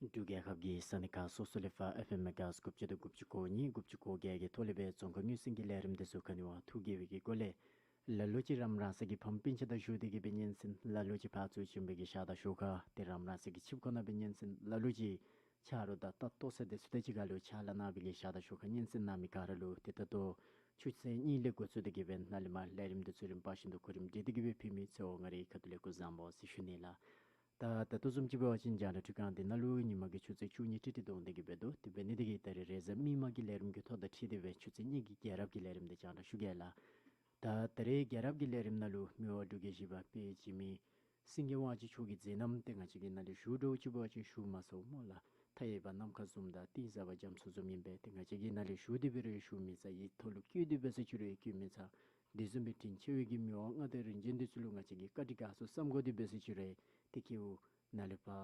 འབྲུག་རྒྱལ་ཁབ་ཀྱི་ས་གནས་ཁག་སོ་སོ་ལས་ཕར་ཨེཕ་ཨེམ་མེ་གཱ་ཧརཊ་དགུ་བཅུ་དང་དགུ་བཅུ་གོ་གཉིས་དགུ་བཅུ་གོ་བརྒྱད་ཀྱི་ཐོག་ལས་སྦེ་རྫོང་ཁ་དངོས་ཟིན་གྱི་ལས་རིམ་འདི་ཚུ་ག་ནི་བ་ཐུགས་དགྱེས་པའི་གི་སྒོ་ལས་ལ་ལུ་ཅིག་རམ་རང་ས་གི་ཕམ་སྤུན་ཆ་དང་བཞུགས་ཏེ་གི་སྦེ་སྙན་གསན། ལ་ལུ་ཅིག་ཕར་ཚུར་བྱོན་པའི་གི་ཤ་དང་ཞོ་ཁ་ཏེ་རམ་རང་ས་གི་ཆིབས་ཁོ་ན་སྦེ་སྙན་གསན། ལ་ལུ་ཅིག་ཆ་རོགས་དང་ལྟ་རྟོག་ས་འདི་ཚུ་དང་གཅིག་ཁར་ལུ་ཕྱག་ལཱ་གནང་བའི་གི་ཤ་དང་ཞོ་ཁ་སྙན་གསན་གནང་མི་ག་ར་ལུ་ཏེ་ད་ལྟོ་ཆུ་ཚོད་གཉིས་ལས་འགོ་བཙུགས་ཏེ་གི་སྦེ་ནཱ་ལས་མར་ལས་རིམ་འདི་ཚུ་རིམ་པ་བཞིན་དུ་གོ་རིམ་སྒྲིག་སྟེ་གི་སྦེ་ཕུལ་མི་ཚེ་འོང་ང་རའི་ཁ་ཐུག་ལས་སྐུ་གཟུགས་བཟང་པོ་ཟེར་ཞུ་ནི་ལགས། ད་ད་ལྟོ་བཟུམ་ཅིག་འབད་བ་ཅིན་རྒྱང་བསྒྲགས་སྒྲིག་ཁང་འདི་ནང་ལུ་ཉིན་མ་གི་ཆུ་ཚོད་བཅུ་གཉིས་ཏིག་ཏིག་འདོན་ཏེ་གི་སྦེ་འདུག། དེ་འབད་ནི་འདི་གིས་ད་རེས་རེས་གཟའ་མིག་དམར་གྱི་ལས་རིམ་གྱི་ཐོག་དང་འཁྲིལ་ཏེ་སྦེ་ཆུ་ཚོད་གཉིས་ཀྱི་རྒྱལ་རབས་ཀྱི་ལས་རིམ་འདི་རྒྱང་བསྒྲགས་ཞུ་གེ་ལགས། ད་ད་རེས་རྒྱལ་རབས་ཀྱི་ལས་རིམ་ནང་ལུ་མི་དབང་འབྲུག་རྒྱལ་བཞི་པ་དཔལ་འཇིགས་མེད་སེང་གེ་དབང་ཕྱུག་མཆོག་གི་མཛད་རྣམ་འདི་ང་བཅས་ཀྱིས་ནཱ་ལས་ཞུ་དོ་ཅིག་འབད་བ་ཅིན་ཞུ་མ་ཚུགས་སྨོ་ལགས། མཐའ་ཡས་པ་ནམ་མཁའ་བཟུམ་དང་གཏིང་ཟབ་པ་རྒྱ་མཚོ་བཟུམ་ཨིན་པས། ཏེ་ང་བཅས་ཀྱིས་ནཱ་ལས་ཞུ་སྟེ་འབད་རུང་ཞུ་མི་ཚར། ཡིག་ཐོག་ལུ་བཀོད་དེ་འབད་ས་ཅིག་རུང་བཀོད་མི་ཚར། དེ་བཟུམ་སྦེ་དྲིན་ཆེ་བའི་གི་མི་དབང་མངའ་བདག་རིན་ཆེན་འདི་ཚུ་ལུ་ང་བཅས་ཀྱིས་བཀའ་དྲིན་དགའ་ཚོར་བསམ་དགོ་སྟེ་འབད་ས་ཅིག་རུང་ཏེ་ཁྱེའུ་ནཱ་ལས་ཕར་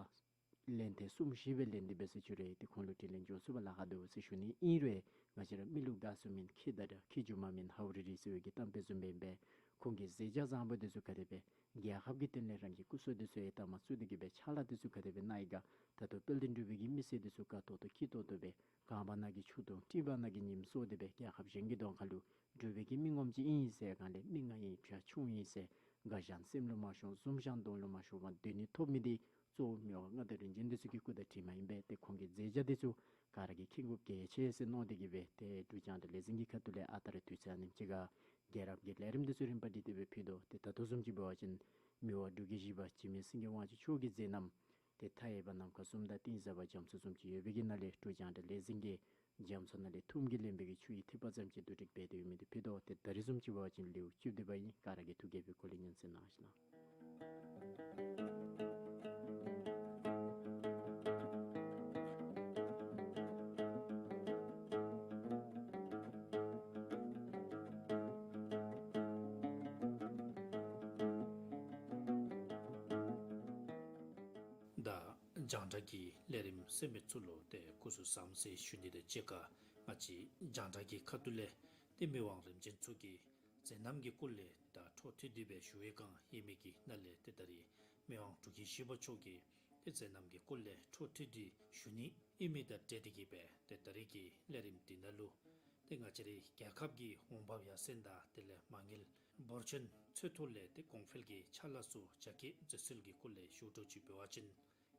ལན་ཐེངས་གསུམ་བཞི་སྦེ་ལེན་ཏེ་འབད་ས་ཅིག་རུང་ཏེ་ཁོང་ལུ་དྲིན་ལན་འཇལ་ཚུགས་པར་ལཱ་ཁག་འདུག་ཟེར་ཞུ་ནི། ཨིན་རུང་ང་བཅས་ར་མི་ལུ་དགའ་ཚོར་མེན། ཁྱི་དང་འདྲ་ཁྱི་རྒྱུ་མ་མེན་ཧའུ་རི་རི་ཟེར་བའི་གི་གཏམ་དཔེ་བཟུམ་སྦེ་ཨིན་པས། ཁོང་གི་མཛད་རྗེས་བཟང་པོ་འདི་ཚུ་ག་དེ་སྦེ་རྒྱལ་ཁབ་ཀྱི་དོན་ལས་རང་གི་སྐུ་སྲོག་འདི་ཚུ་ཡང་གཏའ་མ་བཙུགས་ཏེ་གི་སྦེ་ཕྱག་ལཱ་འདི་ཚུ་ག་དེ་སྦེ་གནང་ཡི་ག། ད་ལྟོ་དཔལ་ལྡན་འབྲུག་པའི་གི་མི་སེར་འདི་ཚུ་དགའ་ཏོག་ཏོ་སྐྱིད་ཏོག་ཏོ་སྦེ་གངས་བར་ན་གི་ཆུ་དང་སྤྲིན་བར་ན་གི་ཉིམ་སོར་ཏེ་སྦེ་རྒྱལ་ཁབ་གཞན་གྱི་གདོང་ཁ་ལུ་འབྲུག་པའི་གི་མི་ངོམ་ཅིག་ཨིན་ཟེར་ག་ལས་མི་ང་ཨིན་བྱ་ཁྱུང་ཨིན་ཟེར་དགའ་ཞང་སེམས་ལུ་མ་ཤོང་འཛུམ་ཞང་གདོང་ལུ་མ་ཤོང་བར་སྡོད་ནི་ཐོབ་མི་འདི་གཙོ་བོ་མི་དབང་མངའ་བདག་རིན་ཆེན་འདི་ཚུ་གི་སྐུ་དང་དྲིན་མ་ཨིན་པས། ཏེ་ཁོང་གི་མཛད་རྗེས་འདི་ཚུ་ག་ར་གིས་མཁྱེན་དགོཔ་གལ་ཆེ་ཟེར་མནོ་སྟེ་གི་སྦེ་ཏེ་འབྲུག་རྒྱང་བསྒྲགས་ལས་འཛིན་གྱི་ཁ་ཐུག་ལས་ཨ་རྟག་ར་དུས་ཚོད་ཨ་ནེམ་ཅིག་ཁར་རྒྱལ་རབས་ཀྱི་ལས་རིམ་འདི་ཚུ་རིམ་པ་སྒྲིག་སྟེ་སྦེ་ཕུལ་དོ། ཏེ་ད་ལྟོ་བཟུམ་ཅིག་འབད་བ་ཅིན་མི་དབང་འབྲུག་རྒྱལ་བཞི་པ་འཇིགས་མེད་སེང་གེ་དབང་ཕྱུག་མཆོག་གི་མཛད་རྣམ་ཏེ་མཐའ་ཡས་པ་ནམ་མཁའ་གསུམ་དང་གཏིང་ཟབ་པ་རྒྱ་མཚོ་བཟུམ་ཅིག་ཡོད་པའི་གི་ནང་ལས་འབྲུག་རྒྱང་བསྒྲགས་ལས་འཛིན་གྱིས་རྒྱ་མཚོ་ནང་ལས་ཐུམ་གྱིས་ལེན་པའི་གི་ཆུ་ཡི་ཐིགས་པ་ཙམ་ཅིག་བསྡུ་སྒྲིག་འབད་དེ་ཡོད་མི་འདི་ཕུལ་དོ། ཏེ་ད་རེས་བཟུམ་ཅིག་འབད་བ་ཅིན་ལེའུ་བཅུ་བདུན་པ་ཨིན། ག་ར་གིས་ཐུགས་དགྱེས་པའི་སྒོ་ལས་ཉན་གསན་གནང་ཞིན་ན། ད་རྒྱང་བསྒྲགས་ཀྱི་ལས་རིམ་གསན་མི་ཚུ་ལུ་ཏེ་སྐུ་གཟུགས་བཟང་ཟེར་ཞུ་ནི་དང་གཅིག་ཁར་ང་བཅས་རྒྱང་བསྒྲགས་ཀྱི་ཁ་ཐུག་ལས་ཏེ་མི་དབང་རིམ་བྱོན་ཚུ་གི་མཛད་རྣམ་གྱི་སྐོར་ལས་ད་འཕྲོ་མཐུད་དེ་སྦེ་ཞུ་བའི་སྒང་ཨིན་མི་གི་ནང་ལས་ཏེ་ད་རེས་མི་དབང་འབྲུག་རྒྱལ་བཞི་པ་མཆོག་གི་ཏེ་མཛད་རྣམ་གྱི་སྐོར་ལས་འཕྲོ་མཐུད་དེ་ཞུ་ནི་ཨིན་མི་དང་འབྲེལ་ཏེ་གི་སྦེ་ཏེ་ད་རེས་ཀྱི་ལས་རིམ་འདི་ནང་ལུ་ཏེ་ང་བཅས་རའི་རྒྱལ་ཁབ་ཀྱི་འོང་འབབ་ཡར་སེང་དང་དེ་ལས་མ་དངུལ་འབོར་ཆེན་འཚོལ་ཐོག་ལས་ཏེ་གོང་འཕེལ་གྱི་ཕྱག་ལཱ་ཚུ་རྒྱ་སྐྱེད་མཛད་ཚུལ་གྱི་སྐོར་ལས་ཞུ་འགྱོ་ཅིག་འབད་བ་ཅིན་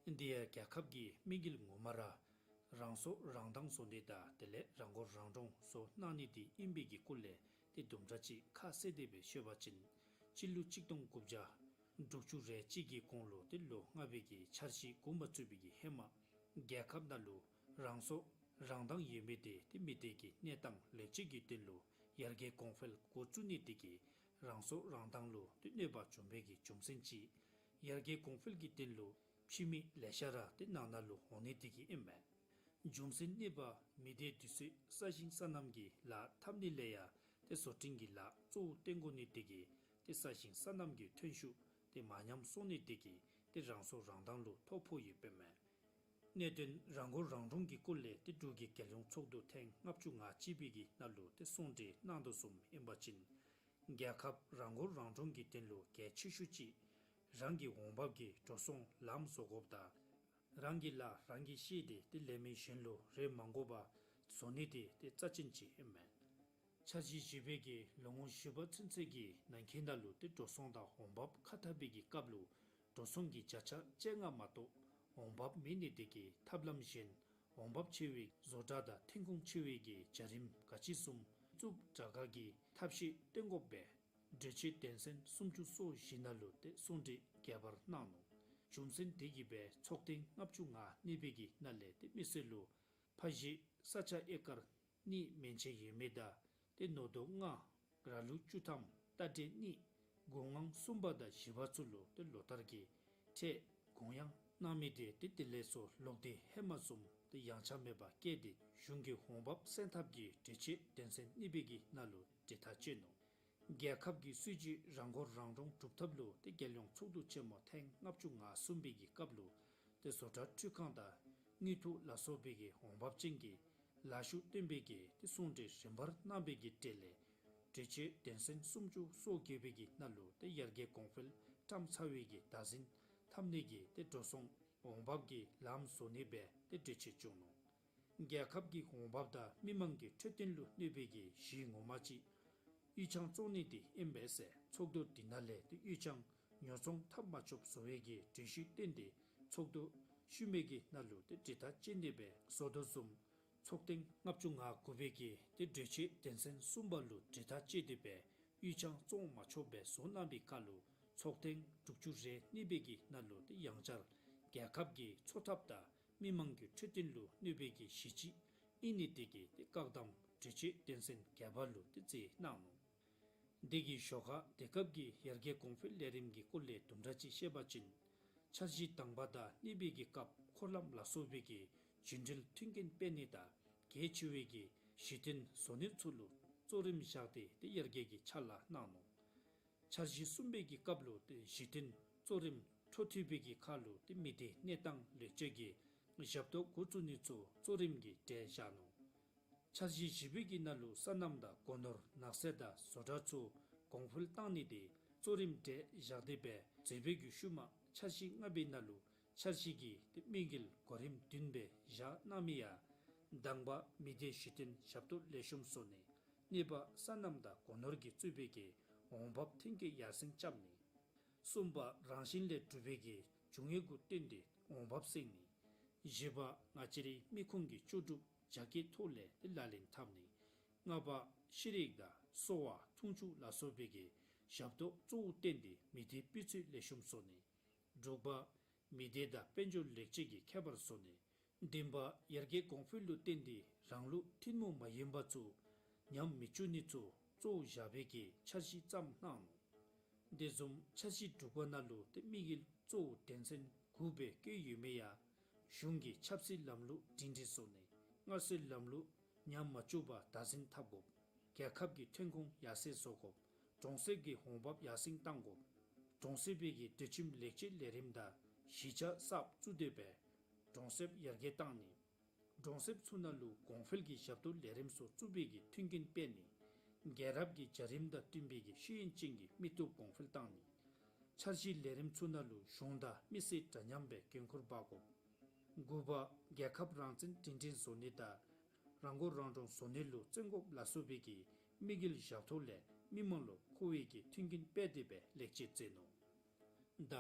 འདི་ཡང་རྒྱལ་ཁབ་ཀྱི་དམིགས་ཡུལ་ངོ་མ་ར་རང་སྲོག་རང་ཐང་བཟོ་ནི་དང་དེ་ལས་རང་མགོ་རང་འདྲོངས་བཟོ་གནང་ནི་དེ་ཨིན་པའི་གི་སྐོར་ལས་ཏེ་དུམ་གྲ་ཅིག་ཁ་གསལ་ཏེ་སྦེ་ཤོད་པ་ཅིན་སྤྱི་ལོ་གཅིག་སྟོང་དགུ་བརྒྱ་དྲུག་ཅུ་རེ་གཅིག་གི་གོང་ལུ་ཏེ་ལོ་ལྔ་པའི་གི་འཆར་གཞི་དགོངས་པ་ཚུད་པའི་གི་ཧེ་མ་རྒྱལ་ཁབ་ནང་ལུ་རང་སྲོག་རང་ཐང་ཡོད་མི་དེ་ཏེ་མི་སྡེ་གི་གནས་སྟངས་ལེགས་བཅོས་ཀྱི་དོན་ལུ་ཡར་རྒྱས་གོང་འཕེལ་འགོ་བཙུགས་ནི་དེ་གིས་རང་སྲོག་རང་ཐང་ལུ་ཏེ་གནོད་པ་བྱུང་བའི་གི་རྒྱུ་མཚན་ཅིག། ཡར་རྒྱས་གོང་འཕེལ་གྱི་དོན་ལུ་ཕྱི་མི་ལེ་ཤ་ར་ཏེ་ནང་ན་ལུ་འོང་ནི་དེ་གིས་ཨིན་མས། རྒྱུ་མཚན་གཉིས་པ་མི་སྡེ་དེ་ཚུ་ས་ཞིང་སོ་ནམ་གྱི་ལཱ་འཐབ་ནི་ལས་ཡང་ཏེ་བཟོ་སྐྲུན་གྱི་ལཱ་གཙོ་བོ་བཏོན་དགོ་ནི་དེ་གིས་ཏེ་ས་ཞིང་སོ་ནམ་གྱི་ཐོན་ཤུགས་ཏེ་མ་ཉམས་སོང་ནི་དེ་གིས་ཏེ་རང་སྲོག་རང་ཐང་ལུ་ཐོ་ཕོག་ཡོདཔ་ཨིན་མས། གནད་དོན་རང་མགོ་རང་འདྲོངས་ཀྱི་སྐོར་ལས་ཏེ་འབྲུག་གི་རྒྱལ་ཡོངས་ཚོགས་འདུ་ཐེངས་ལྔ་བཅུ་ང་གཅིག་པའི་གི་ནང་ལུ་ཏེ་གསུང་གྲོས་གནང་དོ་བཟུམ་ཨིན་པ་ཅིན་རྒྱལ་ཁབ་རང་མགོ་རང་འདྲོངས་ཀྱི་དོན་ལུ་གལ་ཆེ་ཤོས་ཅིག་རང་གི་འོང་འབབ་ཀྱི་འགྲོ་སོང་ལམ་བཟོ་དགོཔ་དང་རང་གི་ལཱ་རང་གིས་ཤེས་ཏེ་ཏེ་ལས་མི་གཞན་ལུ་རེ་མ་དགོཔ་བཟོ་ནི་དེ་ཏེ་རྩ་ཅན་ཅིག་ཨིན་མས། འཆར་གཞི་བཞི་པའི་གི་ལོ་ངོ་བཞི་པ་ཚུན་ཚོད་ཀྱི་ནང་འཁོད་ནང་ལུ་ཏེ་འགྲོ་སོང་དང་འོང་འབབ་ཁ་འཐབ་པའི་གི་སྐབས་ལུ་འགྲོ་སོང་གི་བརྒྱ་ཆ་བཅོ་ལྔ་མ་གཏོགས་འོང་འབབ་མེད་ནི་དེ་གིས་ཐབས་ལམ་གཞན་འོང་འབབ་ཆེ་བའི་བཟོ་གྲྭ་དང་ཐོན་ཁུངས་ཆེ་བའི་གི་བྱ་རིམ་ག་ཅི་བཟུམ་བཙུགས་དྲག་ག་གི་ཐབས་ཤེས་བཏོན་དགོཔ་སྦེ་གྲོས་ཆོད་དོན་ཚན་སུམ་ཅུ་སོ་བཞི་ནང་ལུ་ཏེ་གསུང་གྲོས་རྒྱས་པར་གནང་ནུག། རྒྱུ་མཚན་དེ་གིས་སྦེ་ཚོགས་ཐེངས་ལྔ་བཅུ་ང་གཉིས་པའི་གི་ནང་ལས་ཏེ་མི་སེར་ལུ་ཕ་གཞིས་ས་ཆ་ཨེ་ཀར་གཉིས་མན་ཆད་ཡོད་མི་དང་ཏེ་ནོར་དོ་ལྔ་ར་ལུག་བཅུ་ཐམ་རྟ་དྲེལ་གཉིས་སྒོང་ང་གསུམ་པ་དང་བཞི་པ་ཚུ་ལུ་ཏེ་ལོ་ལྟར་གྱི་ཁྲལ་དགོངས་ཡངས་གནང་མི་དེ་ཏེ་དེ་ལས་ཚུར་ལོག་སྟེ་ཧེ་མ་བཟུམ་ཏེ་ཡངས་ཆག་མེད་པར་བཀལ་ཏེ་གཞུང་གི་འོང་འབབ་སེལ་ཐབས་ཀྱི་གྲོས་ཆོད་དོན་ཚན་གཉིས་པའི་གི་ནང་ལུ་གྲོས་ཐག་བཅད་ནུག། རྒྱལ་ཁབ་ཀྱི་སྲིད་བྱུས་རང་མགོ་རང་འདྲོངས་སྒྲུབ་ཐབས་ལུ་ཏེ་རྒྱལ་ཡོངས་ཚོགས་འདུ་ཆེན་མོ་ཐེངས་ལྔ་བཅུ་ང་གསུམ་པའི་གི་སྐབས་ལུ་ཏེ་བཟོ་གྲྭ་འཕྲུལ་ཁང་དང་དངུལ་ཐོག་ལ་སོགས་པའི་གི་འོང་འབབ་ཅན་གྱི་ལཱ་ཤུགས་བཏོན་པའི་གི་ཏེ་གསུང་གྲོས་རིམ་པར་གནང་བའི་གི་གྲས་ལས་གྲོས་ཆོད་དོན་ཚན་སུམ་ཅུ་སོ་བརྒྱད་པའི་གི་ནང་ལུ་ཏེ་ཡར་རྒྱས་གོང་འཕེལ་བཀྲམ་ཚར་བའི་གི་བདག་འཛིན་འཐབ་ནི་གི་ཏེ་འགྲོ་སོང་འོང་འབབ་ཀྱི་ལམ་བཟོ་ནི་སྦེ་ཏེ་གྲོས་ཆོད་བྱུང་ནུག། རྒྱལ་ཁབ་ཀྱི་འོང་འབབ་དང་མི་མང་གི་འཕྲོད་བསྟེན་ལུ་གནོད་པའི་གི་གཞི་ངོ་མ་ཅིག་གཡུས་ཆང་བཙོང་ནི་དེ་ཨིན་པས་ཟེར་ཚོགས་འདུ་དེ་ནང་ལས་ཏེ་གཡུས་ཆང་ཉོ་ཚོང་འཐབ་མ་ཆོགཔ་བཟོ་བའི་གི་གྲོས་གཞི་བཏོན་ཏེ་ཚོགས་འདུ་ཤུལ་མའི་གི་ནང་ལུ་ཏེ་གྲོས་ཐག་བཅད་ནི་སྦེ་བཟོ་དོ་བཟུམ་ཚོགས་ཐེངས་ལྔ་བཅུ་ང་དགུ་པའི་གི་ཏེ་གྲོས་ཆོད་དོན་ཚན་གསུམ་པ་ལུ་གྲོས་ཐག་བཅད་དེ་སྦེ་གཡུས་ཆང་བཙོང་མ་ཆོགཔ་སྦེ་བཟོ་གནང་བའི་ཁར་ལུ་ཚོགས་ཐེངས་དྲུག་ཅུ་རེ་གཉིས་པའི་གི་ནང་ལུ་ཏེ་ཡང་བསྐྱར་རྒྱལ་ཁབ་ཀྱི་འཚོ་ཐབས་དང་མི་མང་གི་འཕྲོད་བསྟེན་ལུ་གནོད་པའི་གི་གཞི་ཅིག་ཨིན་ནི་དེ་གིས་ཏེ་བཀག་དམ་གྲོས་ཆོད་དོན་ཚན་བརྒྱད་པ་ལུ་ཏེ་བརྩི་གནང་ནུག། དེ་གི་ཞོར་ཁར་དེ་སྐབས་ཀྱི་ཡར་རྒྱས་གོང་འཕེལ་ལས་རིམ་གྱི་སྐོར་ལས་དུམ་གྲ་ཅིག་བཤད་པ་ཅིན་འཆར་གཞི་དང་པ་དང་གཉིས་པའི་གི་སྐབས་འཁོར་ལམ་ལ་སོགས་པའི་གི་རྒྱུན་འགྲུལ་མཐུན་རྐྱེན་སྤེལ་ནི་དང་གལ་ཆེ་བའི་གི་གཞི་རྟེན་བཟོ་ནི་ཚུ་ལུ་གཙོ་རིམ་བཞག་སྟེ་ཏེ་ཡར་རྒྱས་ཀྱི་ཕྱག་ལཱ་གནང་ནུག། འཆར་གཞི་གསུམ་པའི་གི་སྐབས་ལུ་ཏེ་གཞི་རྟེན་གཙོ་རིམ་འཕྲོ་མཐུད་པའི་གི་ཁར་ལུ་ཏེ་མི་སྡེ་གནས་སྟངས་ལེགས་བཅོས་ཀྱི་ཞབས་ཏོག་འགོ་བཙུགས་ནི་ཚུ་གཙོ་རིམ་གྱི་གྲས་བཞག་ནུག། འཆར་གཞི་བཞི་པའི་གི་ནང་ལུ་སོ་ནམ་དང་སྒོ་ནོར་ནགས་ཚལ་དང་བཟོ་གྲྭ་ཚུ་གོང་འཕེལ་བཏང་ནི་དེ་གཙོ་རིམ་གྲས་བཞག་སྟེ་སྦེ་མཛད་པའི་གི་ཤུལ་མ་འཆར་གཞི་ལྔ་པའི་ནང་ལུ་འཆར་གཞི་གི་ཏེ་དམིགས་ཡུལ་གོ་རིམ་བདུན་སྦེ་བཞག་གནང་མི་ཡང་དང་པ་མི་སྡེ་གཞི་རྟེན་ཞབས་ཏོག་ལེགས་ཤོམ་བཟོ་ནི། གཉིས་པ་སོ་ནམ་དང་སྒོ་ནོར་གྱིས་གཙོས་པའི་གི་འོང་འབབ་ཐོན་སྐྱེད་ཡར་སེང་རྐྱབ་ནི། གསུམ་པ་རང་བཞིན་ལས་གྲུབ་པའི་གི་འབྱུང་ཡོན་གྱི་སྟེང་ཏེ་འོང་འབབ་སེང་ནི། བཞི་པ་ང་བཅས་རའི་མི་ཁུངས་ཀྱི་ལྕོགས་གྲུབ་རྒྱ་སྐྱེད་ཐོག་ལས་ཏེ་ལག་ལེན་འཐབ་ནི། ལྔ་པ་ཤེས་རིག་དང་གསོ་བ་འཐུང་ཆུ་ལ་སོགས་པའི་གི་ཞབས་ཏོག་གཙོ་བོ་བཏོན་ཏེ་མི་སྡེ་སྤུས་ཚད་ལེགས་ཤོམ་བཟོ་ནི། དྲུག་པ་མི་སྡེ་དང་དཔལ་འབྱོར་ལེགས་བཅོས་ཀྱི་ཁྱད་པར་བཟོ་ནི། བདུན་པ་ཡར་རྒྱས་གོང་འཕེལ་ལུ་བརྟེན་ཏེ་རང་ལུགས་ཐུན་མོང་མ་ཡིན་པ་ཚུ་ཉམས་མི་བཅུག་ནི་ཚུ་གཙོ་བོ་བཞག་པའི་གི་འཆར་གཞི་བརྩམས་གནང་ནུག། དེ་བཟུམ་འཆར་གཞི་དྲུག་པ་ནང་ལུ་ཏེ་དམིགས་ཡུལ་གཙོ་བོ་དོན་ཚན་དགུ་སྦེ་བཀོད་ཡོད་མི་ཡང་གཞུང་གི་ཆབ་སྲིད་ལམ་ལུགས་སྒྲིང་སྒྲིང་བཟོ་ནི། སྔར་སྲོལ་ལམ་ལུགས་ཉམས་མ་བཅུག་པར་བདག་འཛིན་འཐབ་དགོཔ། རྒྱལ་ཁབ་ཀྱི་ཐོན་ཁུངས་ཡར་སེང་བཟོ་དགོཔ། གྲོང་གསེབ་ཀྱི་འོང་འབབ་ཡར་སེང་གཏང་དགོཔ། གྲོང་གསེབ་པའི་གི་སྡོད་ཁྱིམ་ལེགས་བཅོས་ལས་རིམ་དང་གཞིས་ཆགས་གསརཔ་བཙུགས་ཏེ་སྦེ་གྲོང་གསེབ་ཡར་རྒྱས་གཏང་ནི། གྲོང་གསེབ་ཚུ་ནང་ལུ་གོང་འཕེལ་གྱི་ཞབས་ཏོག་ལས་རིམ་ཚུ་བཙུགས་པའི་གི་མཐུན་རྐྱེན་སྤེལ་ནི། རྒྱལ་རབས་ཀྱི་བྱ་རིམ་དང་བསྟུན་པའི་གི་ཤེས་ཡོན་ཅན་གྱི་མི་སྟོབས་གོང་འཕེལ་གཏང་ནི། འཆར་གཞིའི་ལས་རིམ་ཚུ་ནང་ལུ་གཞུང་དང་མི་སེར་འདྲ་མཉམ་སྦེ་འགན་ཁུར་འབག་དགོཔ། དགུ་པ་རྒྱལ་ཁབ་རང་བཙན་སྒྲིང་སྒྲིང་བཟོ་ནི་དང་རང་མགོ་རང་འདྲོངས་བཟོ་ནི་ལུ་བརྩོན་དགོཔ་ལ་སོགས་པའི་གི་དམིགས་ཡུལ་བཞག་ཐོག་ལས་མི་མང་ལུ་མཁོ་བའི་གི་མཐུན་རྐྱེན་སྤེལ་ཏེ་སྦེ་ལེགས་བཅོས་མཛད་ནུག། ད་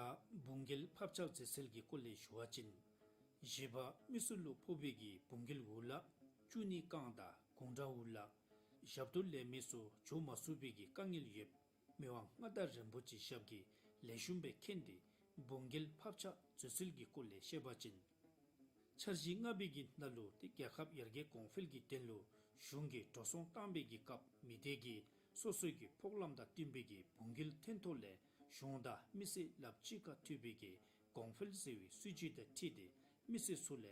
བུང་རྒྱལ་ཕབ་ཆག་འཛད་སྲོལ་གྱི་སྐོར་ལས་ཞུ་བ་ཅིན། བཞེས་པ་མི་སེར་ལུ་ཕོག་པའི་གི་བུང་རྒྱལ་འུ་ལག་བཅུ་གཉིས་རྐང་དང་དགུང་གྲངས་འུ་ལག་ཞབས་ཏོག་ལེན་མི་ཚུ་འགྱོ་མ་ཚུགས་པའི་གི་དཀའ་ངལ་ཡོདཔ་མི་དབང་མངའ་བདག་རིན་པོ་ཆེ་ཞབས་ཀྱིས་ལེགས་ཤོམ་སྦེ་མཁྱེན་ཏེ་བུང་རྒྱལ་ཕབ་ཆག་འཛད་སྲོལ་གྱི་སྐོར་ལས་བཤད་པ་ཅིན། འཆར་གཞི་ལྔ་པའི་གི་ནང་ལུ་ཏེ་རྒྱལ་ཁབ་ཡར་རྒྱས་གོང་འཕེལ་གྱི་དོན་ལུ་གཞུང་གིས་འགྲོ་སོང་བཏང་བའི་གི་སྐབས་མི་སྡེ་གིས་སོ་སོའི་གི་ཕོགས་ལམ་དང་བསྟུན་པའི་གི་བུང་རྒྱལ་འཐོན་ཐོག་ལས་གཞུང་དང་མི་སེར་ལགཔ་གཅིག་ཁར་མཐུད་པའི་གི་གོང་འཕེལ་ཟེར་བའི་སྲིད་བྱུས་དང་འཁྲིལ་ཏེ་མི་སེར་ཚུ་ལས་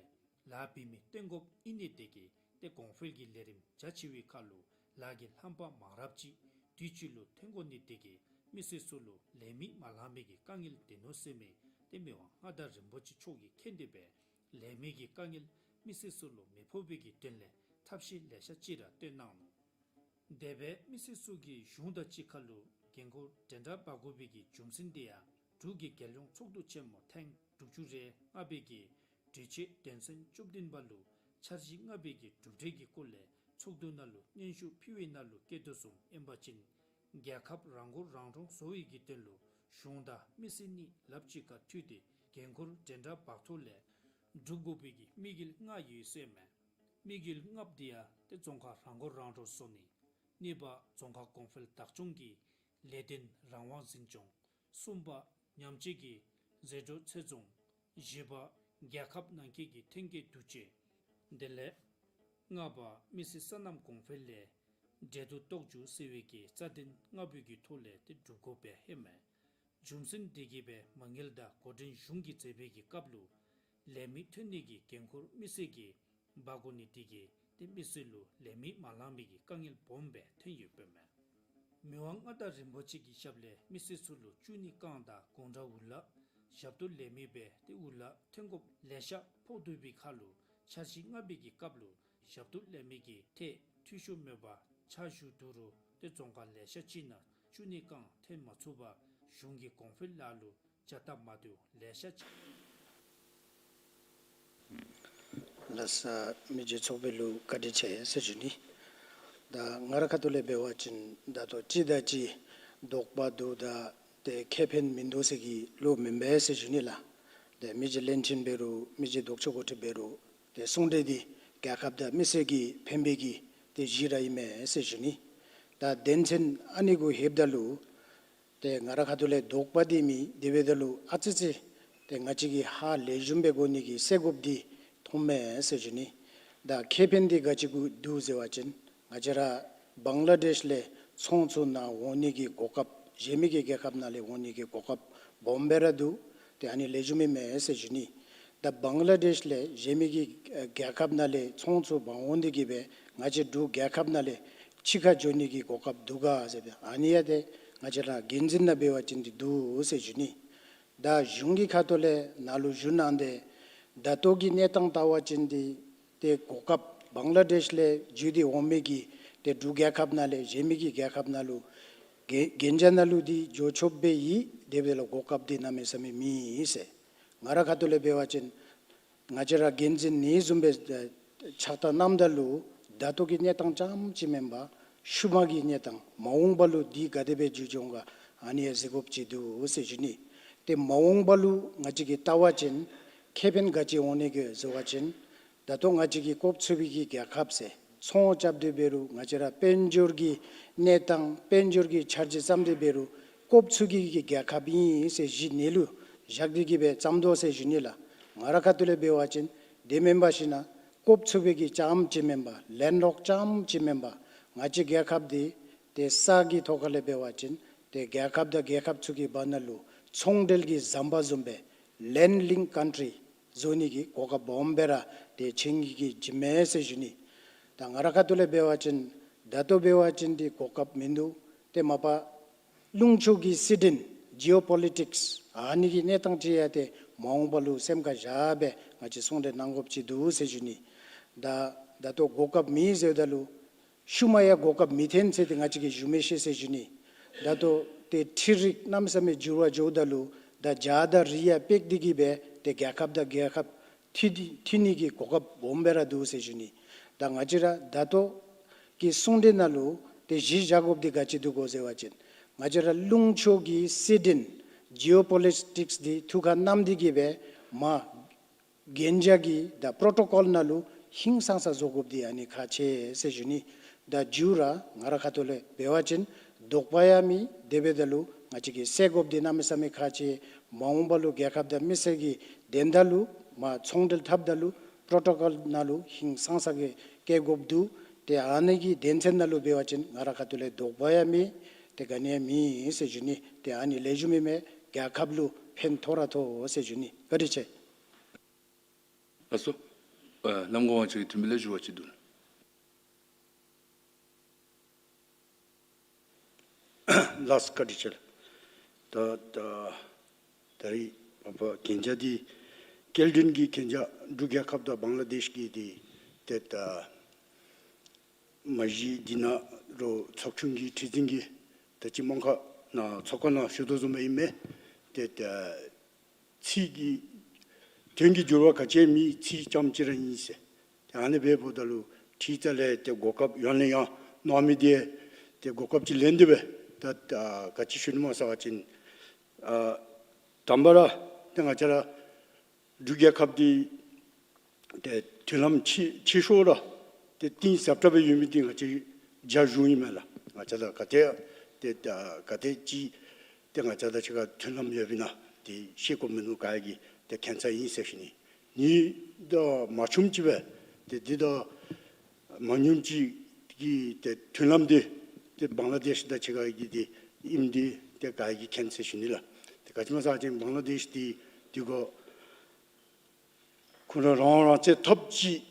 ལཱ་འབད་མི་བཏོན་དགོཔ་ཨིན་ནི་དེ་གིས་ཏེ་གོང་འཕེལ་གྱི་ལས་རིམ་རྒྱ་ཆེ་བའི་ཁར་ལུ་ལཱ་གི་རྣམ་པ་མང་རབས་ཅིག་དུས་གཅིག་ལུ་ཐོན་དགོ་ནི་དེ་གིས་མི་སེར་ཚུ་ལུ་ལས་མི་མ་ལང་པའི་གི་དཀའ་ངལ་འདི་ནོ་ཟེར་མི་ཏེ་མི་དབང་མངའ་བདག་རིན་པོ་ཆེ་མཆོག་གིས་མཁྱེན་ཏེ་སྦེ་ལས་མི་གི་དཀའ་ངལ་མི་སེར་ཚུ་ལུ་མི་ཕོག་པའི་གི་དོན་ལས་ཐབས་ཤེས་ལེ་ཤ་ཅིག་ར་བཏོན་གནང་ནུག། དེ་སྦེ་མི་སེར་ཚུ་གིས་གཞུང་དང་གཅིག་ཁར་ལུ་འགན་ཁུར་འདྲན་འདྲ་འབག་དགོ་པའི་གི་རྒྱུ་མཚན་དེ་ཡང་འབྲུག་གི་རྒྱལ་ཡོངས་ཚོགས་འདུ་ཆེན་མོ་ཐེངས་དྲུག་ཅུ་རེ་ལྔ་པའི་གི་གྲོས་ཆོད་དོན་ཚན་བཅུ་བདུན་པ་ལུ་འཆར་གཞི་ལྔ་པའི་གི་གྲུབ་འབྲས་ཀྱི་སྐོར་ལས་ཚོགས་འདུ་ནང་ལུ་སྙན་ཞུ་ཕུལ་བའི་ནང་ལུ་བཀོད་དོ་བཟུམ་ཨིན་པ་ཅིན། རྒྱལ་ཁབ་རང་མགོ་རང་འདྲོངས་བཟོ་བའི་གི་དོན་ལུ་གཞུང་དང་མི་སེར་གཉིས་ལགཔ་གཅིག་ཁར་མཐུད་དེ་འགན་ཁུར་འདྲན་འདྲ་འབག་ཐོག་ལས་སྒྲུབ་དགོ་པའི་གི་དམིགས་ཡུལ་ལྔ་ཡོད་ཟེར་མས། དམིགས་ཡུལ་ལྔཔོ་དེ་ཡང་ཏེ་རྫོང་ཁག་རང་མགོ་རང་འདྲོངས་བཟོ་ནི། གཉིས་པ་རྫོང་ཁག་གོང་འཕེལ་བདག་སྐྱོང་གི་ལས་དོན་རང་དབང་འཛིན་སྐྱོང་། གསུམ་པ་ཉམས་བཅོས་ཀྱི་ཟད་འགྲོ་ཚོད་བཟུང་། བཞི་པ་རྒྱལ་ཁབ་ནང་འཁོད་ཀྱི་ཐོན་སྐྱེད་བསྡུ་སྤྱོད། དེ་ལས་ལྔ་པ་མི་སེར་སོ་ནམ་གོང་འཕེལ་ལས་འབྲེལ་གཏུག་བཏོག་འགྱུར་ཟེར་བའི་གི་རྩ་དོན་ལྔ་པོའི་གི་ཐོག་ལས་ཏེ་སྒྲུབ་དགོཔ་སྦེ་ཨིན་མས། རྒྱུ་མཚན་དེ་གིས་སྦེ་མ་དངུལ་དང་འགོ་འདྲེན་གཞུང་གིས་མཛད་པའི་གི་སྐབས་ལུ་ལས་མི་ཐོན་ནི་གི་འགན་ཁུར་མི་སེར་གྱིས་འབག་དགོ་ནི་དེ་གིས་ཏེ་མི་སེར་ལུ་ལས་མི་མ་ལང་པའི་གི་དཀའ་ངལ་སྦོམ་སྦེ་ཐོན་ཡོདཔ་ཨིན་མས། མི་དབང་མངའ་བདག་རིན་པོ་ཆེ་གི་ཞབས་ལས་མི་སེར་ཚུ་ལུ་བཅུ་གཉིས་རྐང་དང་དགུང་གྲངས་འུ་ལག་ཞབས་ཏོག་ལེན་མི་སྦེ་ཏེ་འུ་ལག་ཐོན་དགོཔ་ལེ་ཤ་ཕོག་སྡོད་པའི་ཁར་ལུ་འཆར་གཞི་ལྔ་པའི་གི་སྐབས་ལུ་ཞབས་ཏོག་ལེན་མི་གི་ཐད་འཐུས་ཤོར་མེད་པར་ཕྱག་ཞུ་བསྡུ་རུང་ཏེ་རྫོང་ཁག་ལེ་ཤ་ཅིག་ནང་བཅུ་གཉིས་རྐང་ཐོན་མ་ཚུགས་པར་གཞུང་གི་གོང་འཕེལ་ལཱ་ལུ་བྱ་སྟབས་མ་བདེཝ་ལེ་ཤ་ཅིག། ལགས་སོ། མི་རྗེ་ཚོགས་གཙོ་ལུ་བཀའ་དྲིན་ཆེ་ཟེར་ཞུ་ནི། ད་ང་ར་ཁ་ཐུག་ལས་འབད་བ་ཅིན་ད་ལྟོ་གཅིག་དང་གཅིག་དོགས་པ་འདུག་ད་ཏེ་ཁེ་ཕན་མིན་འདུག་ཟེར་གྱི་ལུ་མེན་པས་ཟེར་ཞུ་ནི་ལགས། ཏེ་མི་རྗེ་བློན་ཆེན་འབད་རུང་མི་རྗེ་ལྡོག་ཕྱོགས་འགོ་ཁྲིདཔ་འབད་རུང་ཏེ་གསུང་གྲོས་འདི་རྒྱལ་ཁབ་དང་མི་སེར་གྱི་ཕན་པའི་གི་ཏེ་གཞི་ར་ཨིན་མས་ཟེར་ཞུ་ནི། ད་དོན་ཚན་ཨ་ནི་གུ་ལྷོདཔ་ད་ལུ་ཏེ་ང་ར་ཁ་ཐུག་ལས་དོགས་པ་འདི་མེད། དེ་འབདཝ་ད་ལུ་ཨ་ཙི་ཙི་ཏེ་ང་བཅས་ཀྱིས་ཧ་ལས་ཞུམ་སྦེ་གོ་ནི་གི་སེལ་དགོཔ་འདི་མཐོང་མས་ཟེར་ཞུ་ནི། ད་ཁེ་ཕན་འདི་ག་ཅི་གུ་འདུག་ཟེར་བ་ཅིན་ང་བཅས་ར་བང་ལ་དེཤ་ལས་ཚོང་ཚུ་ནཱ་འོང་ནི་གི་གོ་སྐབས་གཞན་མི་གི་རྒྱལ་ཁབ་ནང་ལས་འོང་ནི་གི་གོ་སྐབས་སྦོམ་སྦེ་ར་འདུག། ཏེ་ཨ་ནི་ལེགས་ཤོམ་ཨིན་མས་ཟེར་ཞུ་ནི། ད་བང་ལ་དེཤ་ལས་གཞན་མི་གི་རྒྱལ་ཁབ་ནང་ལས་ཚོང་ཚུ་འབག་འོང་སྟེ་གི་སྦེ་ང་བཅས་འབྲུག་རྒྱལ་ཁབ་ནང་ལས་ཕྱི་ཁར་འགྱོ་ནི་གི་གོ་སྐབས་འདུག་ག་ཟེར་སྦེ་ཨ་ནི་ཡང་ཏེ་ང་བཅས་ར་འགན་འཛིན་ནང་འབད་བ་ཅིན་འདི་འདུག་ཟེར་ཞུ་ནི། ད་གཞུང་གི་ཁ་ཐུག་ལས་ནཱ་ལུ་ཞུ་གནང་སྟེ་ད་ལྟོ་གི་གནས་སྟངས་བལྟ་བ་ཅིན་འདི་ཏེ་གོ་སྐབས་བང་ལ་དེཤ་ལས་བརྒྱུད་དེ་འོང་མི་གི་ཏེ་འབྲུག་རྒྱལ་ཁབ་ནང་ལས་གཞན་མི་གི་རྒྱལ་ཁབ་ནང་ལུ་གན་གན་རྒྱ་ནང་ལུ་འདི་འགྱོ་ཆོགཔ་སྦེ་ཡོད། དེ་འབདཝ་ལས་གོ་སྐབས་འདི་གནམ་མེད་ས་མེད་མེད་ཟེར། ང་ར་ཁ་ཐུག་ལས་འབད་བ་ཅིན་ང་བཅས་ར་འགན་འཛིན་ནི་བཟུམ་སྦེ་ཕྱག་བསྟར་གནངམ་ད་ལུ་ད་ལྟོ་གི་གནས་སྟངས་རྐྱངམ་ཅིག་མེན་པར་ཤུལ་མ་གི་གནས་སྟངས་མ་འོངས་པ་ལུ་འདི་ག་དེ་སྦེ་འགྱོ་འགྱོཝ་ག་ཨ་ནི་ཡང་གཟིགས་དགོཔ་ཅིག་འདུག་ཟེར་ཞུ་ནི། ཏེ་མ་འོངས་པ་ལུ་ང་བཅས་ཀྱིས་བལྟ་བ་ཅིན་ཁེ་ཕན་ག་ཅི་འོང་ནི་གི་ཟེར་བ་ཅིན་ད་ལྟོ་ང་བཅས་ཀྱིས་ལྐོག་ཚུད་པའི་གི་རྒྱལ་ཁབ་ཟེར་ཚོང་རྐྱབ་སྟེ་འབད་རུང་ང་བཅས་ར་དཔལ་འབྱོར་གྱི་གནས་སྟངས་དཔལ་འབྱོར་གྱི་འཆར་གཞི་བརྩམས་ཏེ་འབད་རུང་ལྐོག་ཚུད་ཀྱི་གི་རྒྱལ་ཁབ་ཨིན་ཟེར་གཞི་ནི་ལུ་བཞག་སྟེ་གི་སྦེ་བརྩམས་དོ་ཟེར་ཞུ་ནི་ལགས། ང་ར་ཁ་ཐུག་ལས་འབད་བ་ཅིན་དེ་མེན་པར་ཞིན་ན་ལྐོག་ཚུད་པའི་གི་རྐྱངམ་ཅིག་མེན་པར་ལེནཌ་ལོཀ་རྐྱངམ་ཅིག་མེན་པར་ང་བཅས་རྒྱལ་ཁབ་འདི་ཏེ་ས་གི་ཐོག་ཁ་ལས་འབད་བ་ཅིན་ཏེ་རྒྱལ་ཁབ་དང་རྒྱལ་ཁབ་ཚུ་གི་བར་ན་ལུ་ཚོང་འབྲེལ་གྱི་ཟམ་པ་བཟུམ་སྦེ་ལེནཌ་ལིངཀ་ཀཱན་ཊི་རི་བཟོ་ནི་གི་གོ་སྐབས་སྦོམ་སྦེ་ར་ཏེ་ཆེན་གྱི་གི་ཇི་མེད་ཟེར་ཞུ་ནི། ད་ང་ར་ཁ་ཐུག་ལས་འབད་བ་ཅིན་ད་ལྟོ་འབད་བ་ཅིན་འདི་གོ་སྐབས་མིན་འདུག། ཏེ་མ་པ་ལུང་ཕྱོགས་ཀྱི་སྲིད་དོན་ཇི་ཨོ་པོ་ལི་ཊིཀསི་ཨ་ནི་གི་གནས་སྟངས་ཅིག་ཡང་ཏེ་མ་འོངས་པ་ལུ་སེམས་ཁར་བཞག་སྦེ་ང་བཅས་ཚོང་འབྲེལ་གནང་དགོཔ་ཅིག་འདུག་ཟེར་ཞུ་ནི། ད་ད་ལྟོ་གོ་སྐབས་མེད་ཟེརཝ་ད་ལུ་ཤུལ་མ་ཡང་གོ་སྐབས་མི་འཐོན་ཟེར་ཏེ་ང་བཅས་ཀྱིས་ཞུ་མི་ཤེས་ཟེར་ཞུ་ནི། ད་ལྟོ་ཏེ་འཕྲུལ་རིག་གནམ་མེད་ས་མེད་འགྱུར་བ་འགྱོཝ་ད་ལུ་ད་རྒྱ་དང་རི་ཡང་སྤེལ་ཏེ་གི་སྦེ་ཏེ་རྒྱལ་ཁབ་དང་རྒྱལ་ཁབ་མཐུད་མཐུད་ནི་གི་གོ་སྐབས་སྦོམ་སྦེ་ར་འདུག་ཟེར་ཞུ་ནི། ད་ང་བཅས་ར་ད་ལྟོ་གི་གསུང་གྲོས་ནང་ལུ་ཏེ་གཞི་བཞག་དགོཔ་འདི་ག་ཅི་འདུག་གོ་ཟེར་བ་ཅིན་ང་བཅས་ར་ལུང་ཕྱོགས་ཀྱི་སྲིད་དོན་ ཇི་ཨོ་པོ་ལི་ཊིཀསི་འདི་ཐུགས་ཁར་བསྣམས་ཏེ་གི་སྦེ་མར་གན་རྒྱ་གི་ད་པྲོ་ཊོ་ཀོལ་ནང་ལུ་ཧིང་སངས་ས་བཟོ་དགོཔ་འདི་ཨ་ནི་ཁག་ཆེ་ཟེར་ཞུ་ནི། ད་མཇུག་ར་ང་ར་ཁ་ཐུག་ལས་འབད་བ་ཅིན་དོགས་པ་ཡང་མེད། དེ་འབདཝ་ད་ལུ་ང་བཅས་ཀྱིས་སེལ་དགོཔ་འདི་གནམ་མེད་ས་མེད་ཁག་ཆེ། མ་འོངས་པ་ལུ་རྒྱལ་ཁབ་དང་མི་སེར་གྱི་དོན་དག་ལུ་མར་ཚོང་འབྲེལ་འཐབ་ད་ལུ་པྲོ་ཊོ་ཀོལ་ནང་ལུ་ཧིང་སངས་ས་གི་བཀལ་དགོཔ་འདུག། ཏེ་ཨ་ནི་གི་དོན་ཚན་ནང་ལུ་འབད་བ་ཅིན་ང་ར་ཁ་ཐུག་ལས་དོགས་པ་ཡང་མེད། ཏེ་ག་ནི་ཡང་མེད་ཟེར་ཞུ་ནི། ཏེ་ཨ་ནི་ལེགས་ཤོམ་ཨིན་མས། རྒྱལ་ཁབ་ལུ་ཕན་ཐོགས་ར་ཐོགས་ཟེར་ཞུ་ནི། བཀའ་དྲིན་ཆེ། ལགས་སོ། ཨ་ལམ་འགོ་དབང་ཕྱུག་གིས་དྲི་མི་ལེགས་ཞུ་བ་ཅིག་འདུག། ལགས་སོ། བཀའ་དྲིན་ཆེ་ལགས། ད་ད་ད་རིས་ཨ་ཕ་གན་རྒྱ་འདི་སྐྱེལ་འདྲེན་གྱི་གན་རྒྱ་འབྲུག་རྒྱལ་ཁབ་དང་བང་ལ་དེཤ་གི་འདི་ཏེ་ད་མ་གཞི་འདི་ནང་ར་ཚོགས་ཆུང་གི་ཁྲི་འཛིན་གྱིས་ད་ཅི་མང་ཁ་ནང་ཚོགས་ཁང་ནང་ཞུ་དོ་བཟུམ་ཨིན་མས། ཏེ་ད་ཚིག་གི་དོན་གྱི་འགྱུར་བ་ག་ཅི་ཡང་མེད། ཚིག་རྐྱངམ་གཅིག་ར་ཨིན་ཟེར། ཏེ་ཨ་ནི་འབདཝ་ད་ལུ་ཁྲི་རྩ་ལས་ཏེ་གོ་སྐབས་ཡང་ལས་ཡང་གནང་མི་འདི་ཏེ་གོ་སྐབས་ཅིག་ལེན་ཏེ་སྦེ་ད་ད་ག་ཅི་ཞུ་ནི་སྨོ་ཟེར་བ་ཅིན་ཨ་དང་པ་ར་ཏེ་ང་བཅས་ར་འབྲུག་རྒྱལ་ཁབ་འདི་ཏེ་མཐུན་ལམ་ཆེ་ཆེ་ཤོས་ར་ཏེ་གཏིང་ཟབ་དྲགས་སྦེ་ཡོད་མི་འདི་ང་བཅས་རྒྱ་གཞུང་ཨིན་མས་ལགས། ང་བཅས་དང་ག་ཏེ་ཏེ་ད་ག་ཏེ་ཅིག་ཏེ་ང་བཅས་དང་གཅིག་ཁར་མཐུན་ལམ་ཡོདཔ་ཨིན་ན་འདི་ཤེས་དགོ་མི་ནུག་ག་ཡ་གི་ཏེ་ཁྱད་མཚར་ཨིན་ཟེར་ཞུ་ནི། ནི་ད་མ་བྱུངམ་ཅིག་སྦེ་ཏེ་འདི་ད་མ་ཉུངམ་ཅིག་གི་ཏེ་མཐུན་ལམ་འདི་ཏེ་བང་ལ་དེཤ་དང་གཅིག་ཁར་གྱི་འདི་ཨིནམ་འདི་ཏེ་ག་ཡ་གི་ཁྱད་མཚར་ཟེར་ཞུ་ནི་ལགས། ཏེ་ག་ཅི་སྨོ་ཟེར་བ་ཅིན་བང་ལ་དེཤ་འདི་འདི་གོ་ཁོང་ར་རང་རང་བཙན་ཐོབ་ཅི།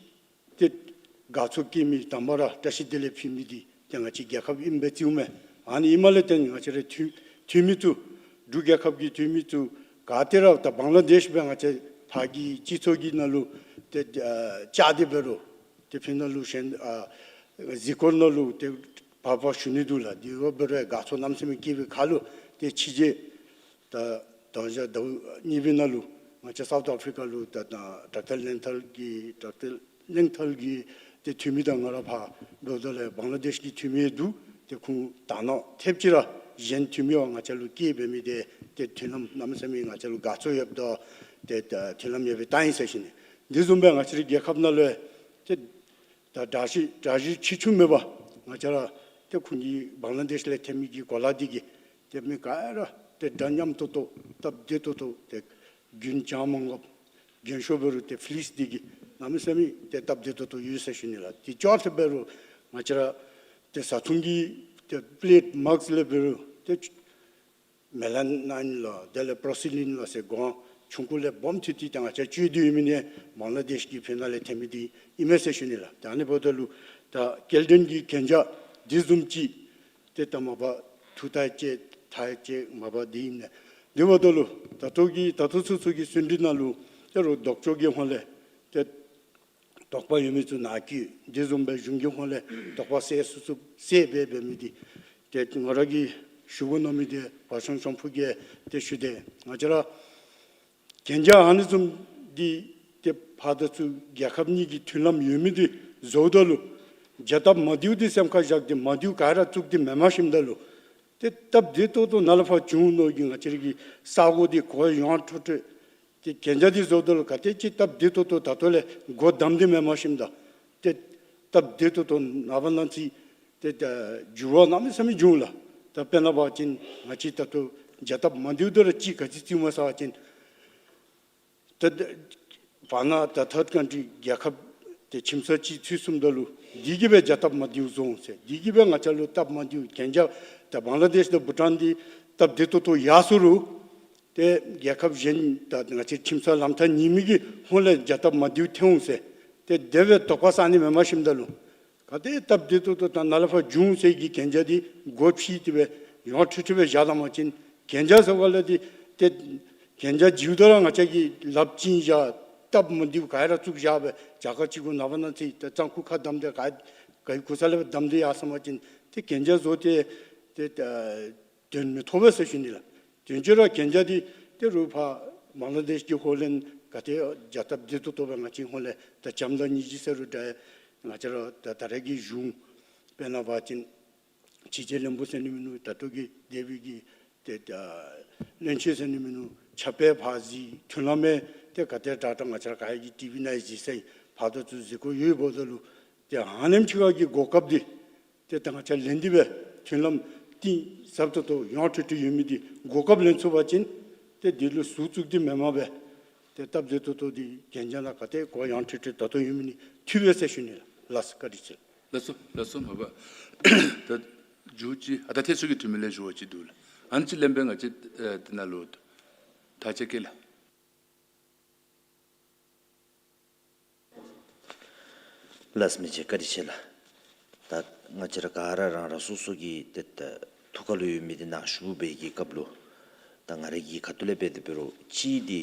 ཏེ་དགའ་ཚོར་བསྐྱེད་མི་དང་པ་ར་བཀྲ་ཤིས་བདེ་ལེགས་ཕུལ་མི་འདི་ཏེ་ང་བཅས་རྒྱལ་ཁབ་ཨིནམ་སྦེ་བརྩིཝ་མས། ཨ་ནི་ཨིནམ་ལས་བརྟེན་ང་བཅས་རའི་འཐུས་འཐུས་མི་ཚུ་འབྲུག་རྒྱལ་ཁབ་ཀྱི་འཐུས་མི་ཚུ་ག་ཏེ་ར་ད་བང་ལ་དེཤ་སྦེ་ང་བཅས་ཕར་གྱི་སྤྱི་ཚོགས་ཀྱི་ནང་ལུ་ཏེ་ཨ་བཅར་ཏེ་འབད་རུང་ཏེ་ཕི་ནང་ལུ་གཞན་ཨ་གཟིགས་སྐོར་ནང་ལུ་ཏེ་ཕར་ཕར་ཞུ་ནི་འདུག་ལགས། འདི་འབད་རུང་དགའ་ཚོར་གནམ་མེད་ས་མེད་བསྐྱེད་པའི་ཁར་ལུ་ཏེ་ཕྱི་རྒྱལ་ད་ད་ལྟོ་ཟླཝ་གཉིས་པའི་ནང་ལུ་ང་བཅས་སའུཐ་ཨཕ་རི་ཀ་ལུ་ད་ད་ཌོག་ཊར་ལིན་ཐལ་གྱི་ཌོག་ཊར་ལིན་ཐལ་གྱི་ཏེ་འཐུས་མི་དང་ང་ར་ཕར་འགྱོཝ་ད་ལས་བང་ལ་དེཤ་གི་འཐུས་མི་འདུག། ཏེ་ཁོང་དང་ནང་ཐེབས་ཅིག་ར་གཞན་འཐུས་མི་བ་ང་བཅས་ལུ་བསྐྱལ་འབད་མི་འདི་ཏེ་མཐུན་ལམ་གནམ་མེད་ས་མེད་ང་བཅས་ལུ་དགའ་ཚོར་ཡོདཔ་ད་ཏེ་ད་མཐུན་ལམ་ཡོད་པའི་རྟགས་ཨིན་ཟེར་ཞུ་ནི། འདི་བཟུམ་སྦེ་ང་བཅས་རའི་རྒྱལ་ཁབ་ནང་ལུ་ཏེ་ད་དྲག་ཤོས་དྲག་ཤོས་ཆེ་ཆུང་མེད་པར་ང་བཅས་ར་ཏེ་ཁོང་གི་བང་ལ་དེཤ་ལས་ཐོན་མི་གི་གོ་ལ་འདི་གིས་ཏེ་མི་ག་ར་ཏེ་འདྲ་མཉམ་ཏོག་ཏོ་སྟབས་བདེ་ཏོག་ཏོ་ཏེ་རྒྱུན་བྱང་མ་དགོཔ་རྒྱུན་ཤོར་འབད་རུང་ཏེ་ཕི་ལིསི་འདི་གིས་གནམ་མེད་ས་མེད་ཏེ་སྟབས་བདེ་ཏོག་ཏོ་ཡོད་ཟེར་ཞུ་ནི་ལགས། ཏེ་ཅོག་ལྟ་འབད་རུང་ང་བཅས་ར་ཏེ་བཟའ་འཐུང་གི་ཏེ་པི་ལེཊ་མགསི་ལས་འབད་རུང་ཏེ་མེ་ལ་ནིན་ལགས་དེ་ལས་པོར་སི་ལིན་ལགས་ཟེར་གོང་ཆུང་ཀུ་ལས་སྦོམ་ཐུབ་ཐུབ་ཏེ་ང་བཅས་སྤྱོད་དེ་ཡོད་མི་འདི་བང་ལ་དེཤ་གི་ཕི་ནང་ལས་ཐོན་མི་འདི་ཨིན་མས་ཟེར་ཞུ་ནི་ལགས། ཏེ་ཨ་ནི་འབདཝ་ད་ལུ་ད་སྐྱེལ་འདྲེན་གྱི་གན་རྒྱ་འདི་བཟུམ་ཅིག་ཏེ་ད་མ་པ་ཐུགས་ཐག་བཅད་ཐག་བཅད་མ་པ་འདི་ཨིན་ནི། དེ་འབདཝ་ད་ལུ་ད་ལྟོ་གི་ད་ལྟོ་ཚུན་ཚོད་ཀྱི་གསུང་གྲོས་ནང་ལུ་ཏེ་རོགས་ལྡོག་ཕྱོགས་ཀྱི་ཧོངས་ལས་ཏེ་དོགས་པ་ཡོད་མི་ཚུ་ནང་བཀོད། དེ་བཟུམ་སྦེ་གཞུང་གི་ཧོངས་ལས་དོགས་པ་སེལ་ཚུགས་ཚུགས་སེལ་འབད་འབད་མི་འདི་ཏེ་ང་ར་གིས་ཞུ་དགོ་མནོ་མི་འདི་བ་ཤང་ཤང་ཕུ་གིས་ཏེ་ཞུ་དེས། ང་བཅས་ར་གན་རྒྱ་ཨ་ནི་བཟུམ་འདི་ཏེ་ཕར་དང་ཚུར་རྒྱལ་ཁབ་གཉིས་ཀྱི་མཐུན་ལམ་ཡོད་མི་འདི་བཟོཝ་ད་ལུ་བྱ་སྟབས་མ་བདེཝ་འདི་སེམས་ཁར་བཞག་སྟེ་མ་བདེཝ་ག་ར་བཙུགས་ཏེ་མེནམ་ཞིནམ་ད་ལུ་ཏེ་སྟབས་བདེ་ཏོག་ཏོ་ནཱ་ལས་ཕར་འབྱུང་ནི་གི་ང་བཅས་ར་གི་ས་གོ་འདི་གོ་ཡངས་ཁྲོ་ཁྲོ་ཏེ་གན་རྒྱ་འདི་བཟོཝ་ད་ལུ་ག་དེ་ཅིག་སྟབས་བདེ་ཏོག་ཏོ་ད་ལྟོ་ལས་སྒོ་བསྡམས་ཏེ་མེནམ་ཞིནམ་ད་ཏེ་སྟབས་བདེ་ཏོག་ཏོ་ནངས་པ་གནངས་ཚེ་ཏེ་ད་འགྱུར་བ་གནམ་མེད་ས་མེད་འབྱུང་ལགས། ད་དཔེར་ན་འབད་བ་ཅིན་ང་བཅས་ད་ལྟོ་བྱ་སྟབས་མ་བདེཝ་འདི་ར་ཅིག་ག་ཅི་བརྩིཝ་སྨོ་ཟེར་བ་ཅིན་ཏེ་ད་བར་ན་ད་ཐཱརཌ་ཀཱན་ཊི་རི་རྒྱལ་ཁབ་ཏེ་ཁྱིམ་ཚང་ཅིག་ཚུད་སོངམ་ད་ལུ་འདི་གིས་སྦེ་བྱ་སྟབས་མ་བདེཝ་བཟོ་འོང་ཟེར། འདི་གིས་སྦེ་ང་བཅས་ལུ་སྟབས་མ་བདེཝ་གན་རྒྱ་ད་བང་ལ་དེཤ་དང་བྷུ་ཊཱན་འདི་སྟབས་བདེ་ཏོག་ཏོ་ཡར་སོང་རུང་ཏེ་རྒྱལ་ཁབ་གཞན་ད་ང་བཅས་ཁྱིམ་ཚང་ལམ་ཐག་ཉེ་མི་གི་ཧོངས་ལས་བྱ་སྟབས་མ་བདེཝ་ཐོན་འོང་ཟེར། ཏེ་དེ་སྦེ་དོགས་པ་ཟ་ནི་མེནམ་ཞིནམ་ད་ལུ་ག་དེ་སྟབས་བདེ་ཏོག་ཏོ་ད་ནཱ་ལས་ཕར་འབྱུང་ཟེར་གྱི་གན་རྒྱ་འདི་སྒོ་ཕྱེ་སྟེ་སྦེ་ཡངས་ཁྲོ་ཁྲོ་སྦེ་བཞག་ད་པ་ཅིན་གན་རྒྱ་ཟེར་བ་ལས་འདི་ཏེ་གན་རྒྱ་བརྗེཝ་ད་ར་ང་བཅས་ཀྱིས་ལགཔ་བཅིངས་བཞག་སྟབས་མ་བདེཝ་ག་ར་བཙུགས་བཞག་སྦེ་བྱ་དཀའ་སྤྱད་དགོ། ནངས་པ་གནངས་ཚེ་ད་གཙང་ཁུག་ཁར་བསྡམས་ཏེ་ག་ག་གི་གུ་ས་ལས་སྦེ་བསྡམས་ཏེ་ཡར་སོང་པ་ཅིན་ཏེ་གན་རྒྱ་བཟོ་སྟེ་ཏེ་ད་དོན་མི་ཐོགས་པས་ཟེར་ཞུ་ནི་ལགས། དོན་གཅིག་ར་གན་རྒྱ་འདི་ཏེ་རོགས་ཕར་བང་ལ་དེཤ་གི་ཧོངས་ལས་ག་དེ་བྱ་སྟབས་བདེ་ཏོག་ཏོ་སྦེ་ང་བཅས་ཧོངས་ལས་ད་བྱམས་དང་སྙིང་རྗེ་ཟེར་རུང་འདྲ་ང་བཅས་ར་ད་ད་རེས་ཀྱི་གཞུང་དཔེར་ན་འབད་བ་ཅིན་ཕྱི་རྒྱལ་བློན་པོ་ཟེར་ནི་མིན་ནུག། ད་ལྟོ་གི་སྡེ་པའི་གི་ ཏེ་ད་བློན་ཆེན་ཟེར་ནི་མིན་ནུག། ཆབ་དཔལ་ཕར་གཟིགས། མཐུན་ལམ་མེད། ཏེ་ག་ཏེ་དྲག་དྲག་ང་བཅས་ར་ག་ཡ་གི་ཊི་བི་ནང་གཟིགས་ས་ཨིན། ཕར་དང་ཚུར་གཟིགས་དགོཔ་ཡོདཔ་ད་ལུ་ཏེ་ཨ་ནེམ་ཅིག་ཁར་གྱི་གོ་སྐབས་འདི་ཏེ་ད་ང་བཅས་ལེན་ཏེ་སྦེ་མཐུན་ལམ་གཏིང་ཟབ་ཏོག་ཏོ་ཡང་ཁྲིག་ཁྲི་ཡོད་མི་འདི་གོ་སྐབས་ལེན་ཚུགས་པ་ཅིན་ཏེ་འདི་ལུ་ཟུར་བཙུགས་ཏེ་མེན་མ་སྦེ་ཏེ་སྟབས་བདེ་ཏོག་ཏོ་འདི་གན་རྒྱ་ནང་ག་ཏེ་གོ་ཡང་ཁྲིག་ཁྲི་ད་ལྟོ་ཡོད་མི་འདི་འཐུས་པས་ཟེར་ཞུ་ནི་ལགས། ལགས་སོ། བཀའ་དྲིན་ཆེ། ལགས་སོ། ལགས་སོ་མ་པ། ད་མཇུག་ཅིག་ཨ་ད་ཐེ་ཚོ་གི་དྲི་མི་ལས་ཞུ་བ་ཅིག་འདུག་ལགས། ཨ་ནི་ཅིག་ལེན་པའི་ང་བཅས་ཨེ་འདི་ནང་ལུ་ད་ཅི་སྐད་ལགས། ལགས་མི་རྗེ་བཀའ་དྲིན་ཆེ་ལགས། ད་ང་བཅས་ར་ག་ར་རང་རང་སོ་སོ་གི་ཏེ་ད་ཐུགས་ཁ་ལུ་ཡོད་མི་འདི་ནཱ་ཞུ་བའི་གི་སྐབས་ལུ་ད་ང་རའི་གི་ཁ་ཐུག་ལས་འབད་དེ་འབད་རུང་གཅིག་འདི་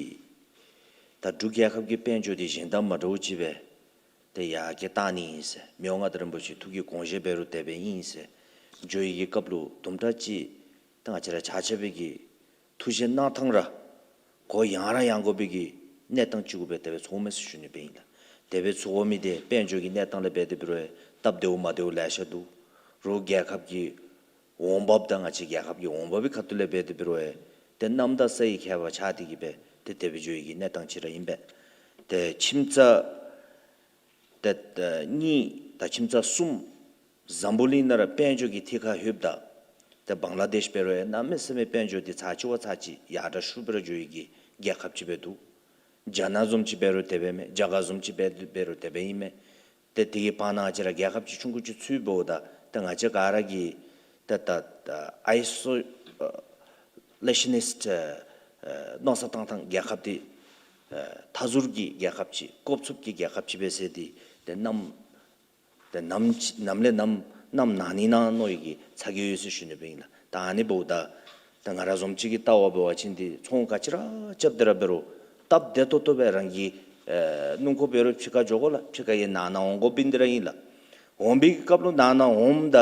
ད་འབྲུག་རྒྱལ་ཁབ་ཀྱི་དཔལ་འབྱོར་འདི་གཞན་དང་མ་འདྲཝ་ཅིག་སྦེ་ཏེ་ཡར་རྒྱས་གཏང་ནི་ཨིན་ཟེར། མི་དབང་མངའ་བདག་རིན་པོ་ཆེ་ཐུགས་ཀྱི་དགོངས་བཞེད་འབད་རུང་དེ་སྦེ་ཨིན་ཟེར་འགྱོ་བའི་གི་སྐབས་ལུ་དུམ་གྲ་ཅིག་ད་ང་བཅས་ར་ཆ་ཁྱབ་ཀྱི་ཐུགས་བཞེད་གནང་ཐངས་ར་གོ་ཡང་ར་ཡང་དགོ་པའི་གི་གནས་སྟངས་ཅིག་གུ་སྦེ་དེ་སྦེ་ཚོརཝ་མས་ཟེར་ཞུ་ནི་སྦེ་ཨིན་ལགས། དེ་སྦེ་ཚོར་མི་འདི་དཔལ་འབྱོར་གྱི་གནས་སྟངས་ལས་འབད་དེ་འབད་རུང་སྟབས་བདེཝ་མ་བདེཝ་ལེ་ཤ་འདུག། རོགས་རྒྱལ་ཁབ་ཀྱི་འོང་འབབ་དང་ང་བཅས་རྒྱལ་ཁབ་ཀྱི་འོང་འབབ་ཀྱི་ཁ་ཐུག་ལས་འབད་དེ་འབད་རུང་ཏེ་གནམ་དང་ས་ཡི་ཁྱད་པར་ཆགས་ཏེ་གི་སྦེ་ཏེ་དེ་སྦེ་འགྱོ་བའི་གི་གནས་སྟངས་ཅིག་ར་ཨིན་པས། ཏེ་ཁྱིམ་ཚང་ཏེ་ད་གཉིས་དང་ཁྱིམ་ཚང་གསུམ་འཛམ་བུ་གླིང་ནང་ར་དཔལ་འབྱོར་གྱི་ཐད་ཁར་ལྷོདཔ་ད་ཏེ་བང་ལ་དེཤ་འབད་རུང་ཡང་གནམ་མེད་ས་མེད་དཔལ་འབྱོར་འདི་ཚར་གཅིག་བ་ཚར་གཅིག་ཡར་དྲག་ཤུགས་སྦེ་ར་འགྱོ་བའི་གི་རྒྱལ་ཁབ་ཅིག་སྦེ་འདུག། རྒྱ་ནག་བཟུམ་ཅིག་འབད་རུང་དེ་སྦེ་མས། རྒྱ་གར་བཟུམ་ཅིག་འབད་འབད་རུང་དེ་སྦེ་ཨིན་མས། ཏེ་དེ་གི་བར་ན་ང་བཅས་ར་རྒྱལ་ཁབ་ཅིག་ཆུང་ཀུ་ཅིག་ཚུད་འབདཝ་ད་ཏེ་ང་བཅས་ག་ར་གིས་ཏེ་ད་ད་ཨའི་སོ་ལེ་ཤ་ནིསཊ་ཨེ་མནོ་བསམ་བཏང་ཐངས་རྒྱལ་ཁབ་འདི་ཨེ་མཐའ་ཟུར་གྱི་རྒྱལ་ཁབ་ཅིག་སྐོབ་ཚུགསཔ་ཀྱི་རྒྱལ་ཁབ་ཅིག་སྦེ་ཟེར་ཏེ་ཏེ་ནམ་ཏེ་ནམ་ཅིག་ནམ་ལས་ནམ་ནམ་ནང་ནི་ནང་མནོ་བའི་གི་ཚ་གྱང་ཡོད་ཟེར་ཞུ་ནི་སྦེ་ཨིན་ལགས། ད་ཨ་ནི་འབདཝ་ད་ད་ང་ར་བཟུམ་ཅིག་གི་ལྟ་བ་འབད་བ་ཅིན་འདི་ཚོང་ག་ཅི་ར་རྐྱབ་སྟེ་ར་འབད་རུང་སྟབས་བདེ་ཏོག་ཏོ་སྦེ་རང་གི་ཨེ་སྣུམ་འཁོར་འབད་རུང་ཕྱི་ཁར་འགྱོ་དགོ་ལགས། ཕྱི་ཁར་གྱི་ནང་ན་འོང་དགོཔ་ཨིན། འདི་ར་ཨིན་ལགས། འོང་བའི་གི་སྐབས་ལུ་ནང་ན་འོངམ་ད་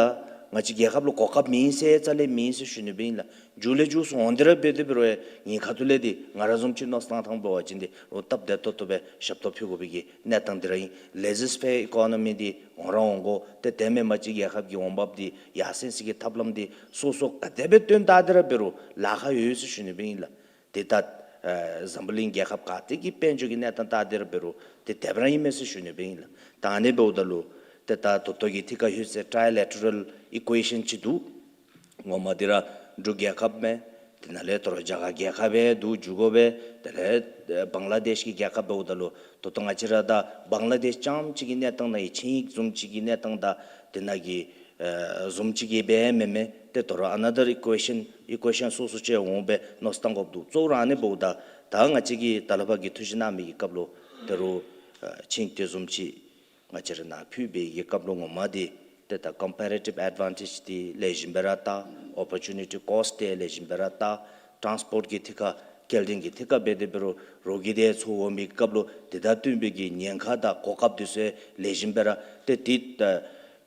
ང་བཅས་རྒྱལ་ཁབ་ལུ་གོ་སྐབས་མེད་ཟེར་རྩ་ལས་མེད་ཟེར་ཞུ་ནི་སྦེ་ཨིན་ལགས། མཇུག་ལས་མཇུག་སུ་འོང་སྟེ་ར་འབད་དེ་འབད་རུང་ངེའི་ཁ་ཐུག་ལས་འདི་ང་ར་བཟུམ་ཅིག་མནོ་བསམ་བཏང་ཐངས་འབད་བ་ཅིན་འདི་རོགས་སྟབས་བདེ་ཏོག་ཏོ་སྦེ་ཞབས་ཏོག་ཕུལ་དགོ་པའི་གི་གནས་སྟངས་འདི་ར་ཨིན། ལེ་ཟེར་སི་ཕེར་ཨི་ཀོ་ནོ་མི་འདི་འོང་ར་འོང་དགོ། ཏེ་དེ་མེན་པ་ཅིན་རྒྱལ་ཁབ་ཀྱི་འོང་འབབ་འདི་ཡར་སེང་སེང་གི་ཐབས་ལམ་འདི་སོ་སོ་ག་དེ་སྦེ་བཏོན་བཏང་སྟེ་ར་འབད་རུང་ལཱ་ཁག་ཡོད་ཟེར་ཞུ་ནི་སྦེ་ཨིན་ལགས། ཏེ་ད་ཨེ་འཛམ་བུ་གླིང་རྒྱལ་ཁབ་ག་ཏེ་གི་དཔལ་འབྱོར་གྱི་གནས་སྟངས་བལྟ་སྟེ་ར་འབད་རུང་ཏེ་དེ་སྦེ་ར་ཨིན་མས་ཟེར་ཞུ་ནི་སྦེ་ཨིན་ལགས། ད་ཨ་ནི་འབདཝ་ད་ལུ་ཏེ་ད་ད་ལྟོ་གི་ཐད་ཁར་ལྷོད་ཟེར་ཊི་རའི་ལེ་ཊི་རལ་ཨི་ཀུ་ཨེ་ཤཱན་ཅིག་འདུག། ངོ་མ་འདི་ར་འབྲུག་རྒྱལ་ཁབ་མས། དེ་ནང་ལས་ད་རུང་རྒྱ་གར་རྒྱལ་ཁབ་འབད་འདུག་འགྱོ་དགོ་པས། དེ་ལས་ཨེ་བང་ལ་དེཤ་གི་རྒྱལ་ཁབ་འབདཝ་ད་ལུ་ད་ལྟོ་ང་བཅས་ར་ད་བང་ལ་དེཤ་རྐྱངམ་ཅིག་གི་གནས་སྟངས་ནང་ཡང་ཆིངས་ཡིག་བཟུམ་ཅིག་གི་གནས་སྟངས་དང་དེ་ནང་གི་ཨེ་བཟུམ་ཅིག་གི་སྦེ་མེན་མས། ཏེ་ད་རུང་ཨ་ནཱ་དར་ཨི་ཀུ་ཨེ་ཤཱན་ཨི་ཀུ་ཨེ་ཤཱན་སོ་སོ་ཅིག་འོང་སྦེ་མནོ་བསམ་བཏང་དགོཔ་འདུག། གཙོ་བོ་ར་ཨ་ནི་འབདཝ་ད་ད་ང་བཅས་ཀྱིས་ད་ལས་ཕར་གྱི་ཐུགས་བཞེད་གནང་མི་གི་སྐབས་ལུ་ད་རུང་ཨེ་ཆིངས་དེ་བཟུམ་ཅིག་ང་བཅས་ར་ནཱ་ཕུལ་བའི་གི་སྐབས་ལུ་ངོ་མ་འདི་ཏེ་ད་ཀམ་པེ་རེ་ཊིབ་ཨེཌ་ཝན་ཊེཇ་འདི་ལེགས་ཤོམ་སྦེ་ར་བལྟ། ཨོ་པོར་ཅུ་ནི་ཊི་ཀོསཊ་འདི་ལེགས་ཤོམ་སྦེ་ར་བལྟ། ཊཱནསི་པོརཊ་གི་ཐད་ཁར་སྐྱེལ་འདྲེན་གྱི་ཐད་ཁར་འབད་དེ་འབད་རུང་རོགས་ཀྱིས་དེ་ཚུ་འོང་མི་གི་སྐབས་ལུ་དེ་དང་བསྟུན་པའི་གི་ཉེན་ཁ་དང་གོ་སྐབས་འདི་ཚུ་ལེགས་ཤོམ་སྦེ་ར་ཏེ་འདི་ད་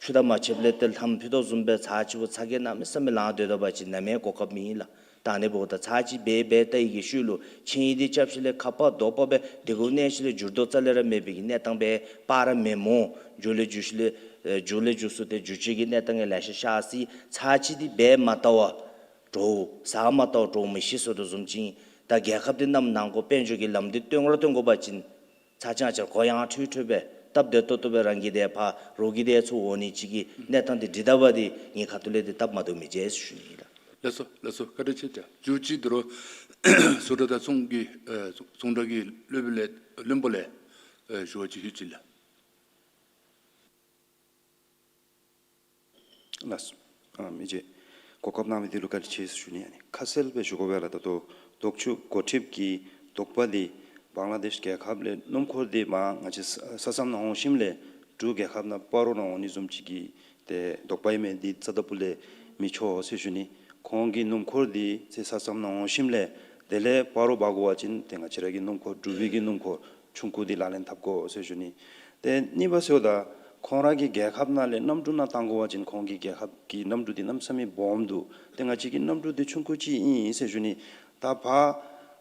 ཕྱུགཔ་དང་མ་ཕྱུགཔ་ལས་ཏེ་ལྷམ་ཕུད་དོ་བཟུམ་སྦེ་ཚར་གཅིག་བ་ཚར་གཅིག་གནམ་མེད་ས་མེད་ལང་སྡོད་དོ་བ་ཅིན་ནམ་ཡང་གོ་སྐབས་མེད་ཨིན་ལགས། ད་ཨ་ནི་འབདཝ་ད་ཚར་གཅིག་འབད་འབད་ད་ཡི་གི་ཤུལ་ལུ་ཆིངས་ཡིག་འདི་རྐྱབ་ཞིནམ་ལས་ཁ་ཕར་དོག་པ་སྦེ་དེ་གུ་གནས་ཞིནམ་ལས་འགྱུར་ལྡོག་རྩ་ལས་ར་མེད་པའི་གི་གནས་སྟངས་སྦེ་སྤར་ར་མེན་མོ། མཇུག་ལས་མཇུག་ཤུལ་ལས་ཨེ་མཇུག་ལས་མཇུག་སུ་ཏེ་འགྱུར་བཅོས་ཀྱི་གནས་སྟངས་ལེ་ཤ་ཤར་སྲིད། ཚར་གཅིག་འདི་འབད་མ་བལྟ་བར་འདྲོག་ཟ་མ་བལྟ་བར་འདྲོག་མི་ཤི་ཟེར་དོ་བཟུམ་ཅིག་ཨིན། ད་རྒྱལ་ཁབ་འདི་ནམ་ནང་འགོ་དཔལ་འབྱོར་གྱི་ལམ་འདི་སྟོན་ར་སྟོན་དགོ་པ་ཅིན་ཚར་གཅིག་ང་བཅས་གོ་ཡང་ཁྲོལ་ཁྲོལ་སྦེ་སྟབས་བདེ་ཏོག་ཏོ་སྦེ་རང་གི་དེ་ཕར་རོགས་ཀྱི་དེ་ཚུ་འོང་ནི་ཅིག་གི་གནས་སྟངས་འདི་འདི་ད་བ་འདི་ངེའི་ཁ་ཐུག་ལས་འདི་སྟབས་མ་བདེཝ་མི་འབྱུང་ཟེར་ཞུ་ནི་ཨིན་ལགས། ལགས་སོ་ལགས་སོ། བཀའ་དྲིན་ཆེ། ད་མཇུག་ཅིག་ད་རུང་ཟུར་གྲྭ་དང་ཚོང་གི་ཨེ་ཚོང་གྲྭ་གི་སློབ་དཔོན་ལས་བློན་པོ་ལས་ཨེ་ཞུ་བ་ཅིག་ཞུ་ཅི་ལགས། ལགས་སོ། ཨ་མི་རྗེ་གོ་སྐབས་གནང་མི་འདི་ལུ་བཀའ་དྲིན་ཆེ་ཟེར་ཞུ་ནི། ཨ་ནི་ཁ་གསལ་སྦེ་ཞུ་དགོ་པས་ལགས། ད་ལྟོ་ལྡོག་ཕྱོགས་འགོ་ཁྲིདཔ་གི་དོགས་པ་འདི་བང་ལ་དེཤ་རྒྱལ་ཁབ་ལས་སྣུམ་འཁོར་འདི་མར་ང་བཅས་ས་ས་མཚམས་ནང་འོང་ཞིནམ་ལས་འབྲུག་རྒྱལ་ཁབ་ནང་སྤ་རོ་ནང་འོང་ནི་བཟུམ་ཅིག་གི་ཏེ་དོགས་པ་ཨིན་མས། འདི་རྩ་ལྟ་བུ་ལས་མི་ཆོག་ཟེར་ཞུ་ནི། ཁོང་གི་སྣུམ་འཁོར་འདི་ཚེ་ས་ས་མཚམས་ནང་འོང་ཞིནམ་ལས་དེ་ལས་སྤ་རོ་འབག་དགོ་པ་ཅིན་ཏེ་ང་བཅས་ར་གི་སྣུམ་འཁོར་འབྲུག་པའི་གི་སྣུམ་འཁོར་ཆུང་ཀུ་འདི་ལག་ལེན་འཐབ་དགོ་ཟེར་ཞུ་ནི། ཏེ་གཉིས་པ་ཟེརཝ་ད་ཁོང་ར་གི་རྒྱལ་ཁབ་ནང་ལས་གནམ་གྲུ་ནང་བཏང་དགོ་པ་ཅིན་ཁོང་གི་རྒྱལ་ཁབ་ཀྱི་གནམ་གྲུ་འདི་གནམ་མེད་ས་མེད་སྦོམ་འདུག། ཏེ་ང་བཅས་ཀྱི་གནམ་གྲུ་འདི་ཆུང་ཀུ་ཅིག་ཨིན་ཟེར་ཞུ་ནི། ད་ཕར་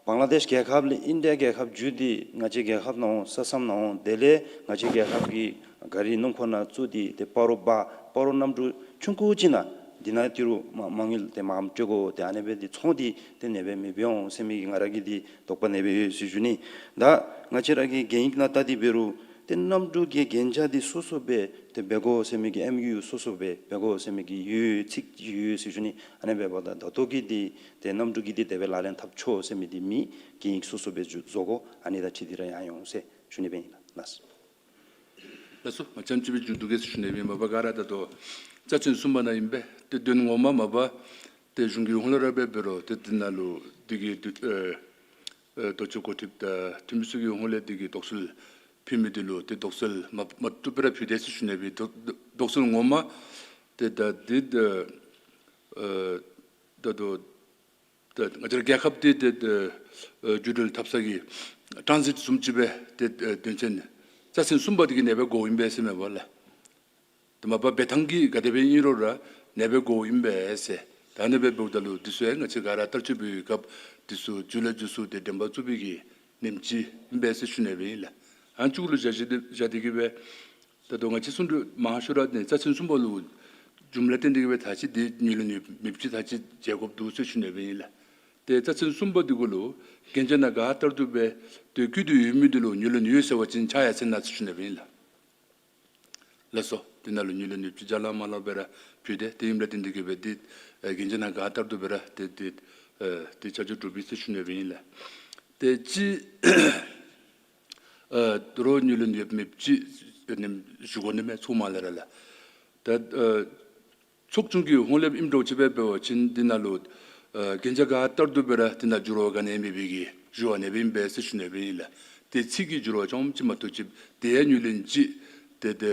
བང་ལ་དེཤ་རྒྱལ་ཁབ་ལས་ཨིན་ཌི་ཡ་རྒྱལ་ཁབ་བརྒྱུད་དེ་ང་བཅས་རྒྱལ་ཁབ་ནང་འོང་ས་ས་མཚམས་ནང་འོང་། དེ་ལས་ང་བཅས་རྒྱལ་ཁབ་ཀྱི་ག་རི་སྣུམ་འཁོར་ནང་བཙུགས་ཏེ་ཏེ་སྤ་རོ་འབག། སྤ་རོ་གནམ་གྲུ་ཆུང་ཀུ་ཅིག་ནང་ འདི་ནང་ཏི་རུ་མ་མ་དངུལ་ཏེ་མངམ་སྤྲོད་དགོ། ཏེ་ཨ་ནི་སྦེ་འདི་ཚོང་འདི་ཏེ་ཨ་ནི་སྦེ་མི་འབད་འོང་ཟེར་མི་གི་ང་ར་གི་འདི་དོགས་པ་ཨ་ནི་སྦེ་ཡོད་ཟེར་ཞུ་ནི། ད་ང་བཅས་ར་གི་གན་ཡིག་ནང་ལྟ་སྟེ་འབད་རུང་ཏེ་གནམ་གྲུ་གི་གན་རྒྱ་འདི་སོ་སོ་སྦེ་ཏེ་འབད་དགོ་ཟེར་མི་གི་ཨེམ་ཡུ་ཡུ་སོ་སོ་སྦེ་འབད་དགོ་ཟེར་མི་གི་ཡོད་ཚིག་ཡོད་ཟེར་ཞུ་ནི། ཨ་ནི་འབདཝ་ད་ད་ལྟོ་གི་འདི་ཏེ་གནམ་གྲུ་གི་འདི་དེ་སྦེ་ལག་ལེན་འཐབ་ཆོག་ཟེར་མི་འདི་མེད། གན་ཡིག་སོ་སོ་སྦེ་བཟོ་དགོ། ཨ་ནི་དང་འཁྲིལ་ཏེ་ར་ཡང་ཡོད་ཟེར་ཞུ་ནི་སྦེ་ཨིན་ལགས། ལགས་སོ། ལགས་སོ། མ་ཙམ་ཅིག་སྦེ་མཇུག་བསྡུ་གེ་ཟེར་ཞུ་ནི་སྦེ་ཨིན། མ་པ་ག་ར་ད་ལྟོ་རྩ་ཚན་གསུམ་པ་ནང་ཨིན་པས། ཏེ་དོན་ངོ་མ་མ་པ་ཏེ་གཞུང་གི་ཧོངས་ལས་ར་འབད་འབད་རུང་ཏེ་འདི་ནང་ལུ་འདི་གི་འདི་ཨེ་ཨེ་དོ་ཅོག་འགོ་ཁྲིདཔ་དང་འཐུས་མི་ཚུ་གི་ཧོངས་ལས་འདི་གི་དོགས་སེལ་ཕུལ་མི་འདི་ལུ་ཏེ་དོགས་སེལ་མ་མ་བཏུབ་པར་ཕུལ་དེས་ཟེར་ཞུ་ནི་སྦེ། དོ་དོ་དོགས་སེལ་ངོ་མ་ཏེ་ད་འདི་ད་ཨེ་ད་ལྟོ་ད་ང་བཅས་ར་རྒྱལ་ཁབ་འདི་ཏེ་ཏེ་ཨེ་འགྲུལ་འཕྲིན་འཐབ་ས་གི་ཊཱན་སིཊ་བཟུམ་ཅིག་སྦེ་ཏེ་ཨེ་དོན་ཚན་རྩ་ཚན་གསུམ་པ་འདི་གི་ཨ་ནི་སྦེ་དགོཔ་ཨིན་པས་ཟེར་མས་པ་ལགས། ཏེ་མ་པ་འབད་ཐངས་ཀྱིས་ག་དེ་སྦེ་ཨིན་རུང་ར་ཨ་ནི་སྦེ་དགོཔ་ཨིན་པས་ཟེར། ད་ཨ་ནི་སྦེ་འབདཝ་ད་ལུ་འདི་ཚུ་ཡང་ང་བཅས་ག་ར་བསྟར་སྤྱོད་འབད་བའི་སྐབས་འདི་ཚུ་མཇུག་ལས་མཇུག་སུ་ཏེ་དྲན་པ་བཙུགས་པའི་གི་ཉིནམ་ཅིག་ཨིན་པས་ཟེར་ཞུ་ནི་སྦེ་ཨིན་ལགས། ཨ་ནི་གཅིག་ལུ་བཞག་བཞག་སྟེ་བཞག་སྟེ་གི་སྦེ་ད་ལྟོ་ང་བཅས་གསུང་གྲོས་མང་ཤོས་ར་ཨ་ནི་རྩ་ཚན་གསུམ་པ་ལུ་རྒྱུན་ལས་བརྟེན་ཏེ་གི་སྦེ་ད་ཅི་འདི་དངུལ་ལེན་ཡོད་མེདཔ་ཅིག་ད་ཅི་མཇལ་དགོཔ་འདུག་ཟེར་ཞུ་ནི་སྦེ་ཨིན་ལགས། ཏེ་རྩ་ཚན་གསུམ་པ་འདི་གུ་ལུ་གན་རྒྱ་ནང་ག་ལྟར་དུ་སྦེ་ཏེ་བཀོད་དེ་ཡོད་མི་འདི་ལུ་དངུལ་ལེན་ཡོད་ཟེར་བ་ཅིན་ཕྱག་ཡར་འཚལ་གནང་ཟེར་ཞུ་ནི་སྦེ་ཨིན་ལགས། ལགས་སོ། འདི་ནང་ལུ་དངུལ་ལེན་ཡོདཔ་ཅིག་བརྒྱ་ལང་མ་ལང་སྦེ་ར་ཕུལ་ཏེ་དེ་ཨིནམ་ལས་བརྟེན་ཏེ་གི་སྦེ་འདི་ཨེ་གན་རྒྱ་ནང་ག་ལྟར་དུ་སྦེ་ར་ཏེ་ཏེ་ཨེ་ཏེ་ཆ་འཇོག་གྲུབ་པས་ཟེར་ཞུ་ནི་སྦེ་ཨིན་ལགས། ཏེ་ཅིག་ཨེ་ད་རུང་དངུལ་ལེན་ཡོད་མེདཔ་ཅིག་ཨེ་ནེམ་ཞུ་དགོ་ནི་མས་ཚུ་མ་ལས་ར་ལགས། ད་ཨེ་ཚོགས་ཆུང་གི་ཧོངས་ལས་ཨིནམ་འདྲཝ་ཅིག་སྦེ་འབད་བ་ཅིན་འདི་ནང་ལུ་ཨེ་གན་རྒྱ་ག་ལྟར་དུ་སྦེ་ར་འདི་ནང་འགྱུར་བ་ག་ནི་མེད་པའི་གི་ཞུ་བ་ཨ་ནི་སྦེ་ཨིན་པས་ཟེར་ཞུ་ནི་སྦེ་ཨིན་ལགས། ཏེ་ཚིག་གི་འགྱུར་བ་ཅུང་ཅིག་མ་གཏོགས་ཅིག་ཏེ་ཡང་དངུལ་ལེན་ཅིག་ཏེ་ཏེ་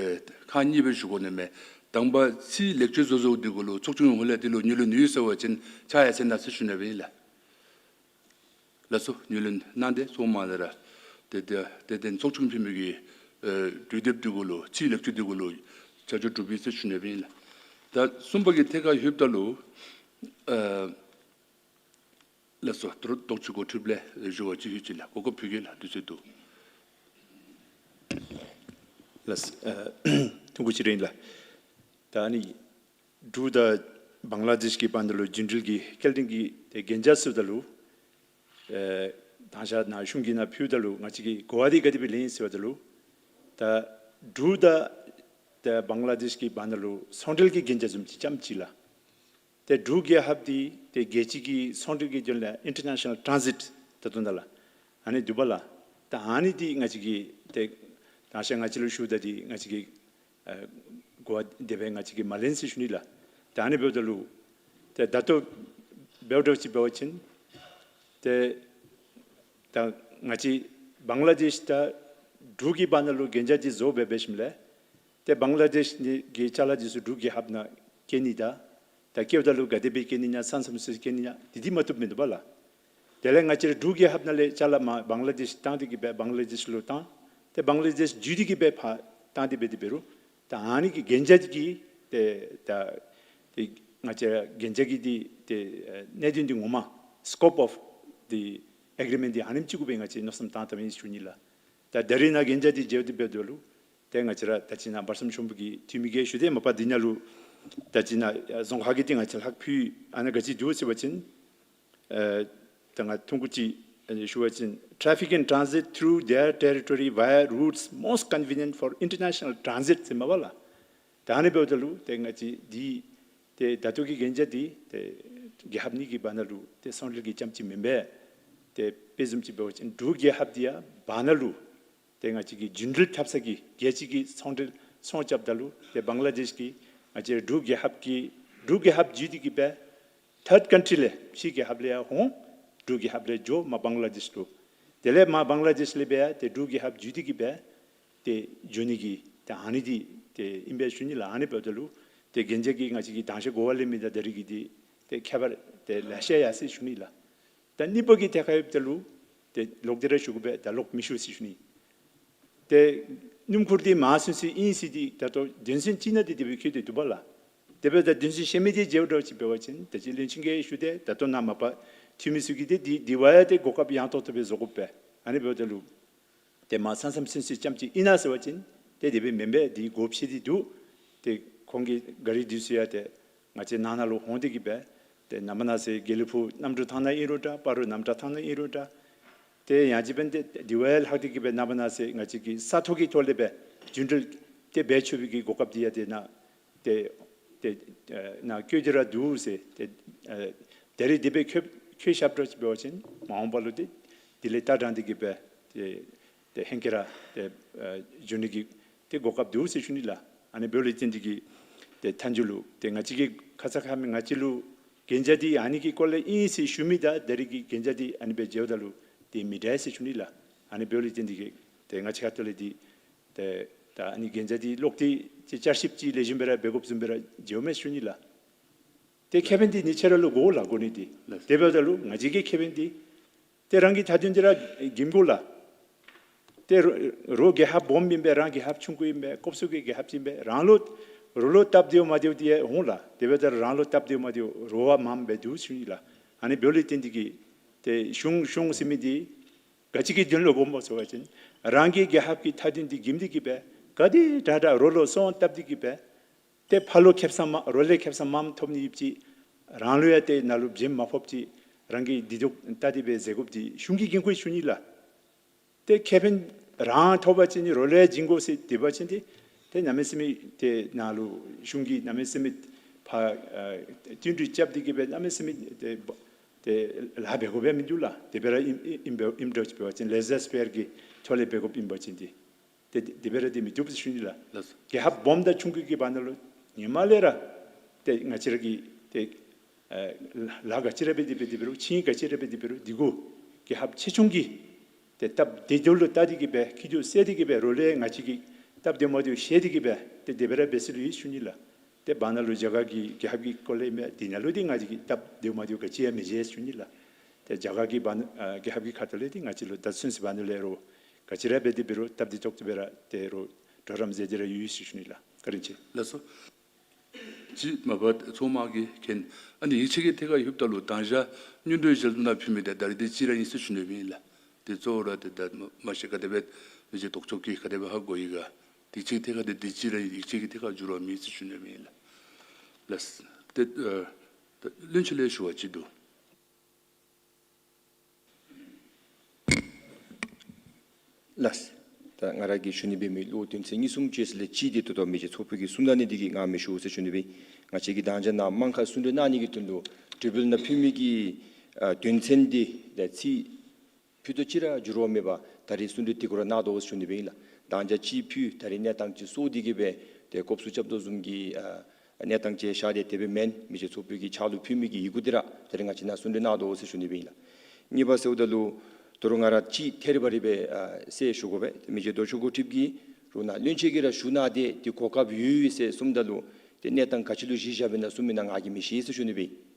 ཁག་གཉིས་སྦེ་ཞུ་དགོ་ནི་མས། དང་པ་ཚིག་ལེགས་བཅོས་བཟོ་བཟོཝ་འདི་གུ་ལུ་ཚོགས་ཆུང་ཧོངས་ལས་འདི་ལུ་དངུལ་ལེན་ཡོད་ཟེར་བ་ཅིན་ཕྱག་ཡར་འཚལ་གནང་ཟེར་ཞུ་ནི་སྦེ་ཨིན་ལགས། ལགས་སོ། དངུལ་ལེན་གནང་སྟེ་ཚུ་མ་ལས་ར་ཏེ་ཏེ་ཏེ་ཏེ་ཚོགས་ཆུང་འཕེན་མི་གི་ཨེ་གྲོས་འདེབས་འདི་གུ་ལུ་ཚིག་ལེགས་བཅོས་འདི་གུ་ལུ་ཆ་འཇོག་གྲུབ་པས་ཟེར་ཞུ་ནི་སྦེ་ཨིན་ལགས། ད་གསུམ་པ་གི་ཐད་ཁར་ལྷོདཔ་ད་ལུ་ཨེ་ལགས་སོ། ད་རུང་དོག་ཅི་འགོ་ཁྲིདཔ་ལས་ཞུ་བ་ཅིག་ཡོད་ཅི་ལགས། གོ་སྐབས་ཕུལ་གེ་ལགས། དུས་ཚོད་འདུག། ལགས་སོ། ཨེ་ཐུང་ཀུ་ཅིག་ར་ཨིན་ལགས། ད་ཨ་ནི་འབྲུག་དང་བང་ལ་དེཤ་གི་བར་ན་ལུ་རྒྱུན་འགྲུལ་གྱི་སྐྱེལ་འདྲེན་གྱི་ཏེ་གན་རྒྱ་ཟེརཝ་ད་ལུ་ཨེ་དང་ཤ་ནཱ་གཞུང་གི་ནང་ཕུལཝ་ད་ལུ་ང་བཅས་ཀྱིས་གོ་བ་འདི་ག་དེ་སྦེ་ལེན་ཡི་ཟེརཝ་ད་ལུ་ད་འབྲུག་དང་ཏེ་བང་ལ་དེཤ་གི་བར་ན་ལུ་ཚོང་འབྲེལ་གྱི་གན་རྒྱ་བཟུམ་ཅིག་རྐྱངམ་ཅིག་ལགས། ཏེ་འབྲུག་རྒྱལ་ཁབ་འདི་ཏེ་རྒྱལ་སྤྱི་གི་ཚོང་འབྲེལ་གྱི་དོན་ལས་ཨིན་ཊར་ནེ་ཤ་ནཱལ་ཊཱན་སིཊ་ད་ལྟོ་ནཱ་ལགས་ཨ་ནི་འདུག་པ་ལགས། ད་ཨ་ནི་འདི་ང་བཅས་ཀྱིས་ཏེ་དང་ཤ་ང་བཅས་ལུ་ཞུཝ་ད་འདི་ང་བཅས་ཀྱིས་ཨེ་གོ་བ་དེ་སྦེ་ང་བཅས་ཀྱིས་མ་ལེན་ཟེར་ཞུ་ནི་ལགས། ད་ཨ་ནི་འབདཝ་ད་ལུ་ཏེ་ད་ལྟོ་འབདཝ་འདྲཝ་ཅིག་འབད་བ་ཅིན་ཏེ་ད་ང་བཅས་བང་ལ་དེཤ་དང་འབྲུག་གི་བར་ན་ལུ་གན་རྒྱ་འདི་བཟོ་སྦེ་འབད་ཞིནམ་ལས་ཏེ་བང་ལ་དེཤ་གི་ཅ་ལ་འདི་ཚུ་འབྲུག་རྒྱལ་ཁབ་ནང་སྐྱེལ་ནི་དང་ད་སྐྱེལཝ་ད་ལུ་ག་དེ་སྦེ་སྐྱེལ་ནི་ཨིན་ན་ས་མཚམས་ཚུ་སྐྱེལ་ནི་ཨིན་ན་འདི་འདི་མ་བཏུབ་མི་འདུག་པ་ལགས། དེ་ལས་ང་བཅས་ར་འབྲུག་རྒྱལ་ཁབ་ནང་ལས་ཅ་ལ་མར་བང་ལ་དེཤ་བཏང་སྟེ་གི་སྦེ་བང་ལ་དེཤ་ལུ་བཏང་ཏེ་བང་ལ་དེཤ་བརྒྱུད་དེ་གི་སྦེ་ཕར་བཏང་སྟེ་འབད་དེ་འབད་རུང་ད་ཨ་ནི་གི་གན་རྒྱ་གི་ཏེ་ད་ཏེ་ང་བཅས་ར་གན་རྒྱ་གི་འདི་ཏེ་ཨེ་གནད་དོན་འདི་ངོ་མ་སི་ཀོབ་ཨོཕ་ཌི་ཨེག་རི་མེནཊ་འདི་ཨ་ནེམ་ཅིག་གུ་སྦེ་ང་བཅས་མནོ་བསམ་བཏང་བཏངམ་ཨིན་ཟེར་ཞུ་ནི་ལགས། ད་ད་རེས་ནཱ་གན་རྒྱ་འདི་མཇལ་ཏེ་འབདཝ་ད་ལུ་ཏེ་ང་བཅས་ར་ད་ཅི་ནཱ་བར་སེམས་ཆེན་པོ་གི་འཐུས་མི་གིས་ཞུ་དེས། མ་པ་འདི་ནང་ལུ་ད་ཅི་ནཱ་ཨེ་རྫོང་ཁ་གི་འདི་ང་བཅས་ལྷག་ཕུལ་ཨ་ནཱ་ག་ཅི་འདུག་ཟེར་བ་ཅིན་ཨེ་ད་ང་ཐུང་ཀུ་ཅིག་ཨེ་ཞུ་བ་ཅིན། Traffic in transit through their territory via routes most convenient for international transit ཟེར་མས་པ་ལགས། ད་ཨ་ནི་འབདཝ་ད་ལུ་ཏེ་ང་བཅས་འདི་ཏེ་ད་ལྟོ་གི་གན་རྒྱ་འདི་ཏེ་རྒྱལ་ཁབ་གཉིས་ཀྱི་བར་ན་ལུ་ཏེ་ཚོང་འབྲེལ་གྱི་རྐྱངམ་ཅིག་མེན་པས། ཏེ་དཔེ་བཟུམ་ཅིག་འབད་བ་ཅིན་འབྲུག་རྒྱལ་ཁབ་འདི་ཡང་བར་ན་ལུ་ཏེ་ང་བཅས་ཀྱི་རྒྱུན་འགྲུལ་འཐབ་ས་གི་རྒྱལ་སྤྱི་གི་ཚོང་འབྲེལ་ཚོང་རྐྱབ་ད་ལུ་ཏེ་བང་ལ་དེཤ་གིས་ང་བཅས་འབྲུག་རྒྱལ་ཁབ་ཀྱི་འབྲུག་རྒྱལ་ཁབ་བརྒྱུད་དེ་གི་སྦེ་ཐཱརཌ་ཀཱན་ཊི་ལས་ཕྱི་རྒྱལ་ཁབ་ལས་ཡར་འོང་འབྲུག་རྒྱལ་ཁབ་ལས་འགྱོ་མར་བང་ལ་དེཤ་ལུ། དེ་ལས་མར་བང་ལ་དེཤ་ལས་སྦེ་ཡར་ཏེ་འབྲུག་རྒྱལ་ཁབ་བརྒྱུད་དེ་གི་སྦེ་ཏེ་འགྱོ་ནི་གི་ཏེ་ཨ་ནི་འདི་ཏེ་ཨིན་པས་ཞུ་ནི་ལགས། ཨ་ནི་འབདཝ་ད་ལུ་ཏེ་གན་རྒྱ་གི་ང་བཅས་ཀྱིས་དང་ཤ་གོ་བ་ལེན་མི་དང་ད་རེས་ཀྱི་འདི་ཏེ་ཁྱད་པར་ཏེ་ལེ་ཤ་ཡོད་ཟེར་ཞུ་ནི་ལགས། ད་གཉིས་པ་གི་ཐད་ཁར་ལྷོདཔ་ད་ལུ་ཏེ་ལོག་སྟེ་ར་ཞུ་དགོ་པས། ད་ལོག་མི་ཞུ་ཟེར་ཞུ་ནི། ཏེ་སྣུམ་འཁོར་འདི་མང་སུ་ཅིག་ཨིན་ཟེར་འདི་ད་ལྟོ་དོན་ཚན་གཅིག་ནང་འདི་དེ་སྦེ་བཀོད་དེ་འདུག་པ་ལགས། དེ་འབདཝ་ད་དོན་ཚན་ཤེས་མི་འདི་མཇལཝ་འདྲཝ་ཅིག་འབད་བ་ཅིན་ད་ཅི་བློན་ཆེན་གྱིས་ཞུ་དེས། ད་ལྟོ་ནཱ་མ་པ་འཐུས་མི་ཚུ་གིས་འདི་འདི་འདི་བ་ཡང་ཏེ་གོ་སྐབས་ཡང་ཏོག་ཏོ་སྦེ་བཟོ་དགོ་པས། ཨ་ནི་འབདཝ་ད་ལུ་ཏེ་མར་ས་མཚམས་ཚུན་ཚོད་རྐྱངམ་ཅིག་ཨིན་ན་ཟེར་བ་ཅིན་ཏེ་དེ་སྦེ་མེན་པས། འདི་སྒོ་ཕྱེ་སྟེ་འདུག། ཏེ་ཁོང་གི་གཱ་རི་འདི་ཚུ་ཡང་ཏེ་ ང་བཅས་ནང་ན་ལུ་འོང་སྟེ་གི་སྦེ་ཏེ་ནངས་པ་གནངས་ཚེ་དགེ་ལེགས་ཕུག་རྣམ་གྲོལ་ཐང་ནང་ཨིན་རུང་འདྲ། སྤ་རོ་རྣམ་གྲོལ་ཐང་ནང་ཨིན་རུང་འདྲ། ཏེ་ཡང་ཅིན་འབདན་ཏེ་དེ་བ་ལྷག་སྟེ་གི་སྦེ་ནངས་པ་གནངས་ཚེ་ང་བཅས་ཀྱི་ས་ཐོག་གི་ཐོག་ལས་སྦེ་རྒྱུན་འགྲུལ་ཏེ་འབད་ཚུགས་པའི་གི་གོ་སྐབས་འདི་ཡང་ཏེ་ནཱ་ཏེ་ཏེ་ཨ་ནཱ་བཀོད་དེ་ར་འདུག་ཟེར། ཏེ་ཨ་ད་རིས་དེ་སྦེ་བཀོད་བཀོད་བཞགཔ་འདྲཝ་ཅིག་འབད་བ་ཅིན་མ་འོངས་པ་ལུ་ཏེ་དེ་ལས་ལྟ་དྲངས་ཏེ་གི་སྦེ་ཏེ་ཏེ་ཧེང་སྐལ་ར་ཏེ་ཨ་འགྱོ་ནི་གི་ཏེ་གོ་སྐབས་འདུག་ཟེར་ཞུ་ནི་ལགས། ཨ་ནི་འབདཝ་ལས་བརྟེན་ཏེ་གི་ཏེ་མཐའ་མཇུག་ལུ་ཏེ་ང་བཅས་ཀྱི་ཁ་ཙ་ཁ་ཉིནམ་ང་བཅས་ལུ་གན་རྒྱ་འདི་ཨ་ནི་གི་སྐོར་ལས་ཨིན་ཟེར་ཞུ་མི་དང་ད་རིས་ཀྱི་གན་རྒྱ་འདི་ཨ་ནི་སྦེ་མཇལཝ་ད་ལུ་ཏེ་མི་འདྲ་ཟེར་ཞུ་ནི་ལགས། ཨ་ནི་འབདཝ་ལས་བརྟེན་ཏེ་གི་ཏེ་ང་བཅས་ཁ་ཐུག་ལས་འདི་ཏེ་ད་ཨ་ནི་གན་རྒྱ་འདི་ལོག་སྟེ་ཏེ་བསྐྱར་ཞིབ་ཅིག་ལེགས་ཤོམ་སྦེ་ར་འབད་དགོཔ་བཟུམ་སྦེ་ར་མཇལཝ་མས་ཞུ་ནི་ལགས། ཏེ་ཁེ་ཕན་འདི་ང་བཅས་ར་ལུ་དགོ་ལགས། དགོ་ནི་འདི། ལགས། དེ་འབདཝ་ད་ལུ་ང་བཅས་ཀྱི་ཁེ་ཕན་འདི་ཏེ་རང་གི་མཐའ་དོན་འདི་ར་འགེམ་དགོ་ལགས། ཏེ་རོགས་རོགས་རྒྱལ་ཁབ་སྦོམ་ཨིན་པས། རང་རྒྱལ་ཁབ་ཆུང་ཀུ་ཨིན་པས། ལྐོག་སུ་གི་རྒྱལ་ཁབ་ཅིག་ཨིན་པས། རང་ལུ་རོགས་ལུ་སྟབས་བདེཝ་མ་བདེཝ་འདི་ཡང་འོང་ལགས། དེ་འབདཝ་ད་རང་ལུ་སྟབས་བདེཝ་མ་བདེཝ་རོགས་བ་མངམ་སྦེ་འདུག་ཞུ་ནི་ལགས། ཨ་ནི་འབདཝ་ལས་བརྟེན་ཏེ་གི་ཏེ་གཞུང་གཞུང་ཟེར་མི་འདི་ག་ཅི་གི་དོན་ལུ་དགོཔ་སྨོ་ཟེར་བ་ཅིན་རང་གི་རྒྱལ་ཁབ་ཀྱི་མཐའ་དོན་འདི་འགེམ་སྟེ་གི་སྦེ་ག་དེ་དྲག་དྲག་རོགས་ལུ་སོང་སྟབས་འདི་གི་སྦེ་ཏེ་ཕར་ལུ་ཁེ་སང་མ་རོགས་ལས་ཁེ་སང་མངམ་ཐོབ་ནི་ཡོདཔ་ཅིག། རང་ལུ་ཡང་ཏེ་ནཱ་ལུ་བྱེམ་མ་ཕོགཔ་ཅིག། རང་གི་བདེ་སྡུག་བལྟ་སྟེ་སྦེ་མཛད་དགོཔ་འདི་གཞུང་གི་འགན་ཁུར་ཞུ་ནི་ལགས། ཏེ་ཁེ་ཕན་རང་ཐོབ་པ་ཅིན་ནི་རོགས་ལུ་ཡང་བྱིན་དགོ་ཟེར་དེ་འབད་བ་ཅིན་ཏེ་ཏེ་གནམ་མེད་ས་མེད་ཏེ་ནཱ་ལུ་གཞུང་གིས་གནམ་མེད་ས་མེད་ཕར་ཨ་བསྟུན་གྲོས་རྐྱབ་སྟེ་གི་སྦེ་གནམ་མེད་ས་མེད་ཏེ་ཏེ་ལཱ་འབད་དགོཔ་ཡང་མིན་འདུག་ལགས། དེ་སྦེ་ར་ཨིན་ཨིན་ཨིནམ་འབད་ཨིནམ་འདྲཝ་ཅིག་འབད་བ་ཅིན་ལེ་ཟར་ཕེར་གྱི་ཐོག་ལས་འབད་དགོཔ་ཨིན་པ་ཅིན་ཏེ་ཏེ་དེ་སྦེ་ར་ཏེ་མི་བཏུབ་ཟེར་ཞུ་ནི་ལགས། ལགས་སོ། རྒྱལ་ཁབ་སྦོམ་དང་ཆུང་ཀུ་གི་བར་ན་ལུ་ཧེ་མ་ལས་ར་ཏེ་ང་བཅས་ར་གི་ཏེ་ཨ་ལཱ་ག་ཅི་ར་འབད་དེ་འབད་དེ་འབད་རུང་ཆིངས་ག་ཅི་ར་འབད་དེ་འབད་རུང་འདི་གུ་རྒྱལ་ཁབ་ཆེ་ཆུང་གི་ཏེ་སྟབས་བདེ་སྡུག་ལུ་བལྟ་སྟེ་གི་སྦེ་སྐྱིད་སྡུག་བསལ་ཏེ་གི་སྦེ་རོགས་ལུ་ཡང་ང་བཅས་ཀྱིས་སྟབས་བདེ་མ་བདེཝ་བཤད་དེ་གི་སྦེ་ཏེ་དེ་སྦེ་ར་འབད་ཟེར་ལུ་ཡོད་ཞུ་ནི་ལགས། ཏེ་བར་ན་ལུ་རྒྱ་གར་གྱི་རྒྱལ་ཁབ་ཀྱི་སྐོར་ལས་ཨིན་མས། དེ་ནང་ལུ་ཏེ་ང་བཅས་ཀྱིས་སྟབས་བདེཝ་མ་བདེཝ་ག་ཅི་ཡང་མི་མཇལ་ཞུ་ནི་ལགས། ཏེ་རྒྱ་གར་གྱི་བར་ན་ཨ་རྒྱལ་ཁབ་ཀྱི་ཁ་ཐུག་ལས་ཏེ་ང་བཅས་ལུ་ད་ཚུན་ཚོད་བར་ན་ལས་རོགས་ག་ཅི་ར་འབད་དེ་འབད་རུང་སྟབས་བདེ་ཏོག་ཏོ་སྦེ་ར་ཏེ་རོགས་གྲོགས་རམ་མཛད་དེ་ར་ཡོད་ཞུ་ཞུ་ནི་ལགས། བཀའ་དྲིན་ཆེ། ལགས་སོ། ཅིག་མ་པ་ཚོགས་མ་གིས་མཁྱེན། ཨ་ནི་ཡིག་ཆ་གི་ཐད་ཁར་ལྷོདཔ་ད་ལུ་ད་ཅི་སྙན་སྒྲོན་མཇལ་དུ་ནཱ་ཕུལ་མི་འདི་ད་རིས་འདི་གཅིག་ར་ཨིན་ཟེར་ཞུ་ནི་ཨིན་ལགས། ཏེ་གཙོ་བོ་ར་ཏེ་ད་མ་གཞི་ག་དེ་སྦེ་མི་རྗེ་ལྡོག་ཕྱོགས་ཀྱིས་ག་དེ་སྦེ་ཧ་གོ་ཡི་ག། ཏེ་ཡིག་ཆ་གི་ཐད་ཁར་འདི་འདི་གཅིག་ར་ཡིག་ཆ་གི་ཐད་ཁར་འགྱུར་བ་མེད་ཟེར་ཞུ་ནི་ཨིན་ལགས། ལགས། ཏེ་ཨ་ད་བློན་ཆེན་ལས་ཞུ་བ་ཅིག་འདུག། ལགས། ད་ང་ར་གིས་ཞུ་ནི་འབད་མི་ལུ་དོན་ཚན་གཉིས་གསུམ་ཅིག་ཟེར་ལས་གཅིག་འདི་ད་ལྟོ་མི་རྗེ་ཚོགས་གཙོ་གིས་གསུང་གནང་ནི་འདི་གིས་ང་མི་ཞུ་ཟེར་ཞུ་ནི་ཨིན། ང་བཅས་ཀྱིས་ད་ཅི་ནཱ་དམངས་ཁར་གསུང་གྲོས་གནང་ནི་གི་དོན་ལུ་ཊི་རི་བཱལ་ནང་ཕུལ་མི་གི་ཨ་དོན་ཚན་འདི་ད་ཚིག་ཕུད་རྡོག་གཅིག་ར་འགྱུར་བ་མེད་པར་ད་རིས་གསུང་གྲོས་དེ་གུ་ར་གནང་དོ་ཟེར་ཞུ་ནི་ཨིན་ལགས། ད་ཅི་གཅིག་ཕུལ་ད་རིས་གནས་སྟངས་ཅིག་སོར་ཏེ་གི་སྦེ་ཏེ་སྐོབ་སུ་རྐྱབ་དོ་བཟུམ་གྱི་ཨ་གནས་སྟངས་ཅིག་ཤར་ཏེ་དེ་སྦེ་མེན། མི་རྗེ་ཚོགས་གཙོ་གིས་ཕྱག་ལུ་ཕུལ་མི་གི་ཡི་གུ་འདི་ར་ད་རིས་ང་བཅས་ནཱ་གསུང་གྲོས་གནང་དོ་ཟེར་ཞུ་ནི་ཨིན་ལགས། གཉིས་པ་ཟེརཝ་ད་ལུ་ད་རུང་ང་ར་ཅིག་ཐད་རི་བ་རི་སྦེ་ཨ་གསལ་ཞུ་དགོ་པས། མི་རྗེ་ལྡོག་ཕྱོགས་འགོ་ཁྲིདཔ་གིས་ད་རུང་ནཱ་བློན་ཆེན་གྱིས་ར་ཞུ་གནང་སྟེ་འདི་གོ་སྐབས་ཡོད་ཟེར་གསུངམ་ད་ལུ་ཏེ་གནས་སྟངས་ག་ཅི་ལུ་གཞི་བཞག་སྦེ་ནཱ་གསུངམ་ཨིན་ན་ང་གིས་མི་ཤེས་ཟེར་ཞུ་ནི་ཨིན།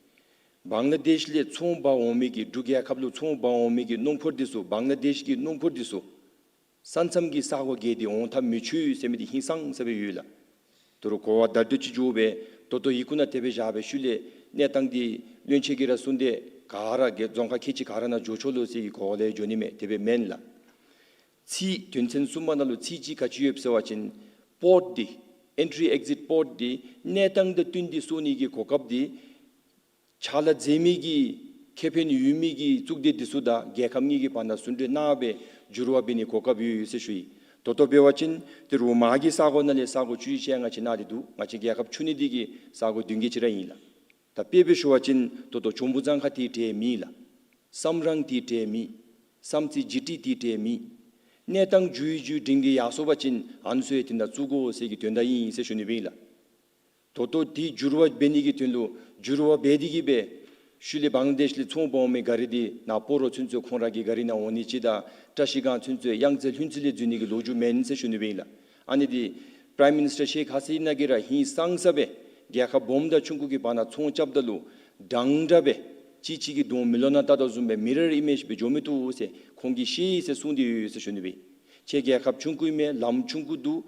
བང་ལ་དེཤ་ལས་ཚོང་འབག་འོང་མི་གི་འབྲུག་རྒྱལ་ཁབ་ལུ་ཚོང་འབག་འོང་མི་གི་སྣུམ་འཁོར་འདི་ཚུ་བང་ལ་དེཤ་གི་སྣུམ་འཁོར་འདི་ཚུ་ས་མཚམས་ཀྱི་ས་གོ་བརྒལ་ཏེ་འོང་ཐབས་མི་ཆོག་ཟེར་མི་འདི་ཧིང་སངས་ས་སྦེ་ཡོད་ལགས། ད་རུང་གོ་བ་བརྡ་སྤྲོད་ཅིག་འགྱོ་སྦེ་ད་ལྟོ་ཡི་གུ་ནང་དེ་སྦེ་བཞག་སྦེ་ཤུལ་ལས་གནས་སྟངས་འདི་བློན་ཆེན་གྱིས་ར་གསུངས་ཏེ་ག་ར་གི་རྫོང་ཁག་ཁལ་གཅིག་ག་ར་ནང་འགྱོ་ཆོག་ལོ་ཟེར་གྱི་གོ་བ་ལས་འགྱོ་ནི་མས། དེ་སྦེ་མེན་ལགས། ཚིག་དོན་ཚན་གསུམ་པ་ནང་ལུ་ཚིག་གཅིག་ག་ཅི་ཡོདཔ་ཟེར་བ་ཅིན་པོརཊ་འདི་ཨེན་ཊི་རི་ཨེག་ཛིཊ་པོརཊ་འདི་གནས་སྟངས་དང་བསྟུན་ཏེ་སོར་ནི་གི་གོ་སྐབས་འདི་ཕྱག་ལཱ་མཛད་མི་གི་ཁེ་ཕན་ཡོད་མི་གི་གཙུག་སྡེ་འདི་ཚུ་དང་རྒྱལ་ཁབ་གཉིས་ཀྱི་བར་ན་གསུང་གྲོས་གནང་སྦེ་འགྱུར་བ་འབད་ནི་གོ་སྐབས་ཡོད་ཡོད་ཟེར་ཞུ་ཡི། ད་ལྟོ་འབད་བ་ཅིན་ཏེ་རུང་མ་གི་ས་གོ་ནང་ལས་ས་གོ་བཅུ་བཞི་ཅིག་ཡང་ང་བཅས་ནཱ་འདི་འདུག། ང་བཅས་རྒྱལ་ཁབ་ཆུང་ནི་འདི་གིས་ས་གོ་བདུན་བརྒྱད་ཅིག་ར་ཨིན་ལགས། ད་དཔེ་སྦེ་ཞུ་བ་ཅིན་ད་ལྟོ་འཇམ་པོ་གཙང་ཁ་འདི་འདྲས་མེད་ལགས། སམ་རང་འདི་འདྲས་མེད། སམ་རྩེ་ཇི་ཊི་འདི་འདྲས་མེད། གནས་སྟངས་འགྱུར་འགྱུར་འགྲིམ་གྱི་ཡར་སོང་པ་ཅིན་ཨ་ནི་ཚུ་ཡང་དེ་ནང་བཙུགས་དགོ་ཟེར་གྱི་དོན་དག་ཨིན་ཟེར་ཞུ་ནི་ཨིན་ལགས། ད་ལྟོ་འདི་འགྱུར་བ་འབད་ནི་གི་དོན་ལུ་འགྱུར་བ་འབད་དེ་གི་སྦེ་ཤུལ་ལས་བང་ལ་དེཤ་ལས་ཚོང་འབག་འོང་མི་ག་ར་འདི་ནཱ་སྤ་རོ་ཚུན་ཚོད་ཁོང་ར་གི་ག་ར་ནང་འོང་ནི་ཅིག་དང་བཀྲ་ཤིས་སྒང་ཚུན་ཚོད་གཡང་རྩེ་ལྷུན་རྩེ་ལས་འཛུལ་ནི་གི་ལོ་རྒྱུས་མེན་ཟེར་ཞུ་ནི་ཨིན་ལགས། ཨ་ནི་འདི་པྲའིམ་མི་ནིསི་ཊར་ཤེག་ཧ་སི་ན་གིས་ར་ཧིང་སངས་ས་སྦེ་རྒྱལ་ཁབ་སྦོམ་དང་ཆུང་ཀུ་གི་བར་ན་ཚོང་རྐྱབ་ད་ལུ་དྲང་དྲང་སྦེ་གཅིག་གཅིག་གི་གདོང་མེ་ལོང་ནང་བལྟ་དོ་བཟུམ་སྦེ་མི་རར་ཨི་མེཇ་སྦེ་འགྱོ་མི་བཏུབ་ཟེར་ཁོང་གིས་ཤེས་ཟེར་གསུངས་ཏེ་ཡོད་ཟེར་ཞུ་ནི་ཨིན། ཁྱེད་རྒྱལ་ཁབ་ཆུང་ཀུ་ཨིན་མས། ལམ་ཆུང་ཀུ་འདུག།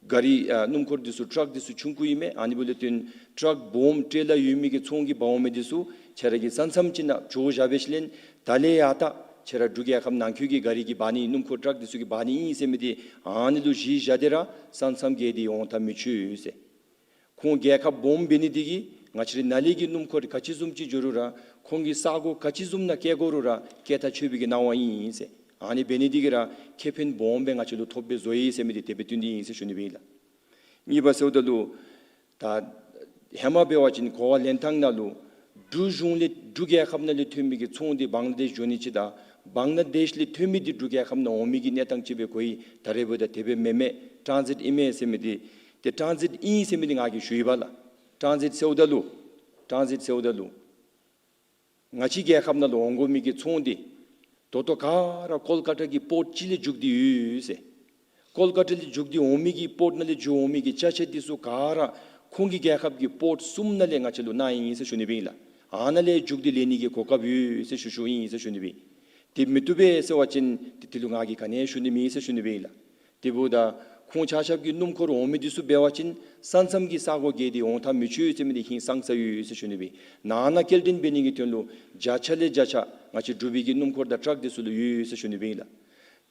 ག་རི་ཨ་སྣུམ་འཁོར་འདི་ཚུ་ཊཱག་འདི་ཚུ་ཆུང་ཀུ་ཨིན་མས། ཨ་ནི་འབདཝ་ལས་བརྟེན་ཊཱག་སྦོམ་ཊེ་ལར་ཡོད་མི་གི་ཚོང་གི་འབག་འོང་མི་འདི་ཚུ་ཁྱེད་ར་གི་ས་མཚམས་ཅིག་ནང་འགྱོ་བཞག་སྦེ་ཞིནམ་ལས་ད་ལས་ཡར་ད་ཁྱེད་ར་འབྲུག་རྒྱལ་ཁབ་ནང་འཁོད་ཀྱི་ག་རི་གིས་འབག་ནི་སྣུམ་འཁོར་ཊཱག་འདི་ཚུ་གིས་འབག་ནི་ཨིན་ཟེར་མི་འདི་ཨ་ནི་ལུ་གཞི་བཞག་སྟེ་ར་ས་མཚམས་བརྒལ་ཏེ་འོང་ཐབས་མི་ཆོག་ཟེར། ཁོང་རྒྱལ་ཁབ་སྦོམ་འབད་ནི་འདི་གིས་ ང་བཅས་རའི་ནཱ་ལས་ཀྱི་སྣུམ་འཁོར་ག་ཅི་བཟུམ་ཅིག་འགྱོ་རུང་ར་ཁོང་གི་ས་གོ་ག་ཅི་བཟུམ་ནང་བསྐྱལ་དགོ་རུང་ར་བསྐྱལ་ཐག་ཆོད་པའི་གི་གནང་བ་ཨིན་ཟེར། ཨ་ནི་འབད་ནི་འདི་གིས་ར་ཁེ་ཕན་སྦོམ་སྦེ་ང་བཅས་ལུ་ཐོབ་སྦེ་བཟོ་ཡི་ཟེར་མི་འདི་དེ་སྦེ་སྟོན་ཏེ་ཨིན་ཟེར་ཞུ་ནི་སྦེ་ཨིན་ལགས། གཉིས་པ་ཟེརཝ་ད་ལུ་ད་ཧེ་མ་འབད་བ་ཅིན་གོ་བ་ལེན་ཐངས་ནང་ལུ་འབྲུག་གཞུང་ལས་འབྲུག་རྒྱལ་ཁབ་ནང་ལས་ཐོན་མི་གི་ཚོང་འདི་བང་ལ་དེཤ་འགྱོ་ནི་ཅིག་དང་བང་ལ་དེཤ་ལས་ཐོན་མི་འདི་འབྲུག་རྒྱལ་ཁབ་ནང་འོང་མི་གི་གནས་སྟངས་ཅིག་སྦེ་གོ་ཡི། ད་རེས་འབདཝ་ད་དེ་སྦེ་མེན་མས། ཊཱན་ཟིཊ་ཨིན་མས་ཟེར་མི་འདི་ཏེ་ཊཱན་ཟིཊ་ཨིན་ཟེར་མི་འདི་ང་གིས་ཞུ་ཡི་པ་ལགས། ཊཱན་ཟིཊ་ཟེརཝ་ད་ལུ་ཊཱན་ཟིཊ་ཟེརཝ་ད་ལུ་ང་བཅས་རྒྱལ་ཁབ་ནང་ལུ་འོང་དགོ་མི་གི་ཚོང་འདི་ད་ལྟོ་ག་ར་ཀོལ་ཀ་ཊ་གི་པོརཊ་ཅིག་ལས་རྒྱུག་སྟེ་ཡོད་ཟེར། ཀོལ་ཀ་ཊ་ལས་རྒྱུག་སྟེ་འོང་མི་གི་པོརཊ་ནང་ལས་རྒྱུག་འོང་མི་གི་ཅ་ཆས་འདི་ཚུ་ག་ར་ཁོང་གི་རྒྱལ་ཁབ་ཀྱི་པོརཊ་གསུམ་ནང་ལས་ང་བཅས་ལུ་གནང་ཡི་ཟེར་ཞུ་ནི་སྦེ་ཨིན་ལགས། ཨ་ནཱ་ལས་རྒྱུག་སྟེ་ལེན་ནི་གི་གོ་སྐབས་ཡོད་ཟེར་ཞུ་ཞུཝ་ཨིན་ཟེར་ཞུ་ནི་སྦེ་ཨིན། དེ་མི་བཏུབ་པས་ཟེར་བ་ཅིན་ཏེ་དེ་ལུ་ང་གིས་ག་ནི་ཡང་ཞུ་ནི་མེད་ཟེར་ཞུ་ནི་སྦེ་ཨིན་ལགས། དེ་འབདཝ་ད་ཁོང་ཆ་ཁྱབ་ཀྱི་སྣུམ་འཁོར་འོང་མི་འདི་ཚུ་འབད་བ་ཅིན་ས་མཚམས་ཀྱི་ས་གོ་བརྒལ་ཏེ་འོང་ཐག་མི་ཆོད་ཟེར་མི་འདི་ཧིང་སངས་ས་ཡོད་ཟེར་ཞུ་ནི་སྦེ་ཨིན། ནང་ན་སྐྱེལ་འདྲེན་འབད་ནི་གི་དོན་ལུ་བརྒྱ་ཆ་ལས་བརྒྱ་ཆ་ང་བཅས་འབྲུག་པའི་གི་སྣུམ་འཁོར་དང་ཊཱག་འདི་ཚུ་ལུ་ཡོད་ཟེར་ཞུ་ནི་སྦེ་ཨིན་ལགས།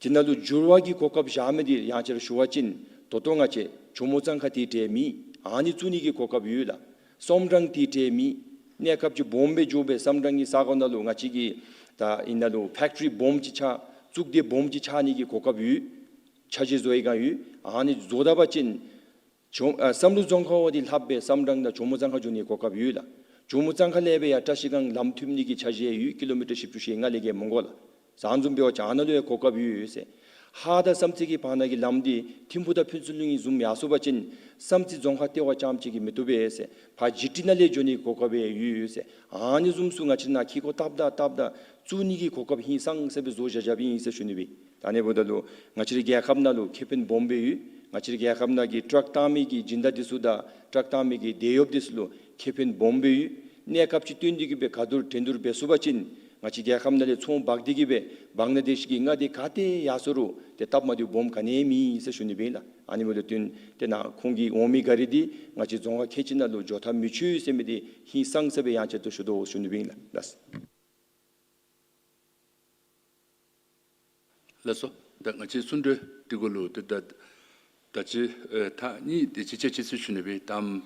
དེ་ནང་ལུ་འགྱུར་བ་གི་གོ་སྐབས་བཞག་མི་འདི་ཡང་བསྐྱར་ཞུ་བ་ཅིན་ད་ལྟོ་ང་བཅས་ཇོ་མོ་གཙང་ཁ་དེ་འདྲས་མེད། ཨ་ནི་བཙུགས་ནི་གི་གོ་སྐབས་ཡོད་ལགས། བསམ་གྲོང་དེ་འདྲས་མེད། གནས་སྐབས་ཅིག་སྦོམ་སྦེ་འགྱོ་སྦེ་བསམ་གྲོང་གི་ས་གོ་ནང་ལུ་ང་བཅས་ཀྱི་ད་ཨ་ནཱ་ལུ་ཕེཀ་ཊི་རི་སྦོམ་ཅིག་ཆགས་གཙུག་སྡེ་སྦོམ་ཅིག་ཆགས་ནི་གི་གོ་སྐབས་ཡོད། ཆ་འཇོག་བཟོ་བའི་སྒང་ཡོད། ཨ་ནི་བཟོ་ད་པ་ཅིན་ཇོ་ཨ་བསམ་གྲུབ་རྫོང་ཁག་བ་འདི་ལྷག་སྦེ་བསམ་གྲོང་དང་ཇོ་མོ་གཙང་ཁ་འགྱོ་ནི་གོ་སྐབས་ཡོད་ལགས། ཇོ་མོ་གཙང་ཁ་ལས་སྦེ་ཡར་བཀྲ་ཤིས་སྒང་ལམ་མཐུད་ནི་གི་ཆ་འཇོག་ཡོད། ཀི་ལོ་མི་ཊར་བཞི་བཅུ་ཞེ་ལྔ་ལས་བརྒལ་མི་དགོ་ལགས། ཟངས་འཛོམས་འབད་བ་ཅིན་ཨ་ནཱ་ལུ་ཡང་གོ་སྐབས་ཡོད་ཟེར། ཧཱ་དང་བསམ་རྩེ་གི་བར་ན་གི་ལམ་འདི་ཐིམ་ཕུག་དང་ཕུན་ཚོགས་གླིང་བཟུམ་ཡར་སོང་པ་ཅིན་བསམ་རྩེ་རྫོང་ཁག་ལྟེ་བ་རྐྱངམ་ཅིག་གིས་མི་བཏུབ་པས་ཟེར། ཕར་ཇི་ཊི་ནང་ལས་འགྱོ་ནི་གི་གོ་སྐབས་ཡང་ཡོད་ཟེར། ཨ་ནི་བཟུམ་ཚུ་ང་བཅས་ནཱ་འཁྱིད་སྒོ་བཏབ་ད་བཏབ་ད་བཙུགས་ནི་གི་གོ་སྐབས་ཧིང་སངས་ས་སྦེ་བཟོ་བཞག་བཞགཔ་ཨིན་ཟེར་ཞུ་ནི་སྦེ་ཨིན། ད་ཨ་ནི་འབདཝ་ད་ལུ་ང་བཅས་རའི་རྒྱལ་ཁབ་ནང་ལུ་ཁེ་ཕན་སྦོམ་སྦེ་ཡོད། ང་བཅས་རའི་རྒྱལ་ཁབ་ནང་གི་ཊཱག་བཏང་མི་གི་སྦྱིན་བདག་འདི་ཚུ་དང་ཊཱག་བཏང་མི་གི་དེད་གཡོགཔ་འདི་ཚུ་ལུ་ཁེ་ཕན་སྦོམ་སྦེ་ཡོད། གནས་སྐབས་ཅིག་བཏོན་ཏེ་གིས་སྦེ་ག་དུར་འགྲན་བསྡུར་འབད་ཚུགས་པ་ཅིན་ང་བཅས་རྒྱལ་ཁབ་ནང་ལས་ཚོང་འབག་སྟེ་གིས་སྦེ་བང་ལ་དེཤ་གི་མངའ་སྡེ་ག་ཏེ་ཡར་སོང་རུང་ཏེ་སྟབས་མ་བདེཝ་སྦོམ་ག་ནི་ཡང་མེད་ཟེར་ཞུ་ནི་སྦེ་ཨིན་ལགས། ཨ་ནི་འབདཝ་ད་ཏེ་ནཱ་ཁོང་གི་འོང་མི་ག་ར་འདི་ང་བཅས་རྫོང་ཁག་ཁལ་གཅིག་ནང་ལུ་འགྱོ་ཐག་མི་ཆོད་ཟེར་མི་འདི་ཧིང་སངས་ས་སྦེ་ཡང་བསྐྱར་དུ་ཞུ་དོ་ཞུ་ནི་སྦེ་ཨིན་ལགས། ལགས། ལགས་སོ། ད་ང་བཅས་གསུང་གྲོས་འདི་གུ་ལུ་ཏེ་ད་ད་ཅི་ཨེ་ཐག་ཉེ་སྟེ་ཅིག་བཅད་ཅི་ཟེར་ཞུ་ནི་སྦེ་ཨིན།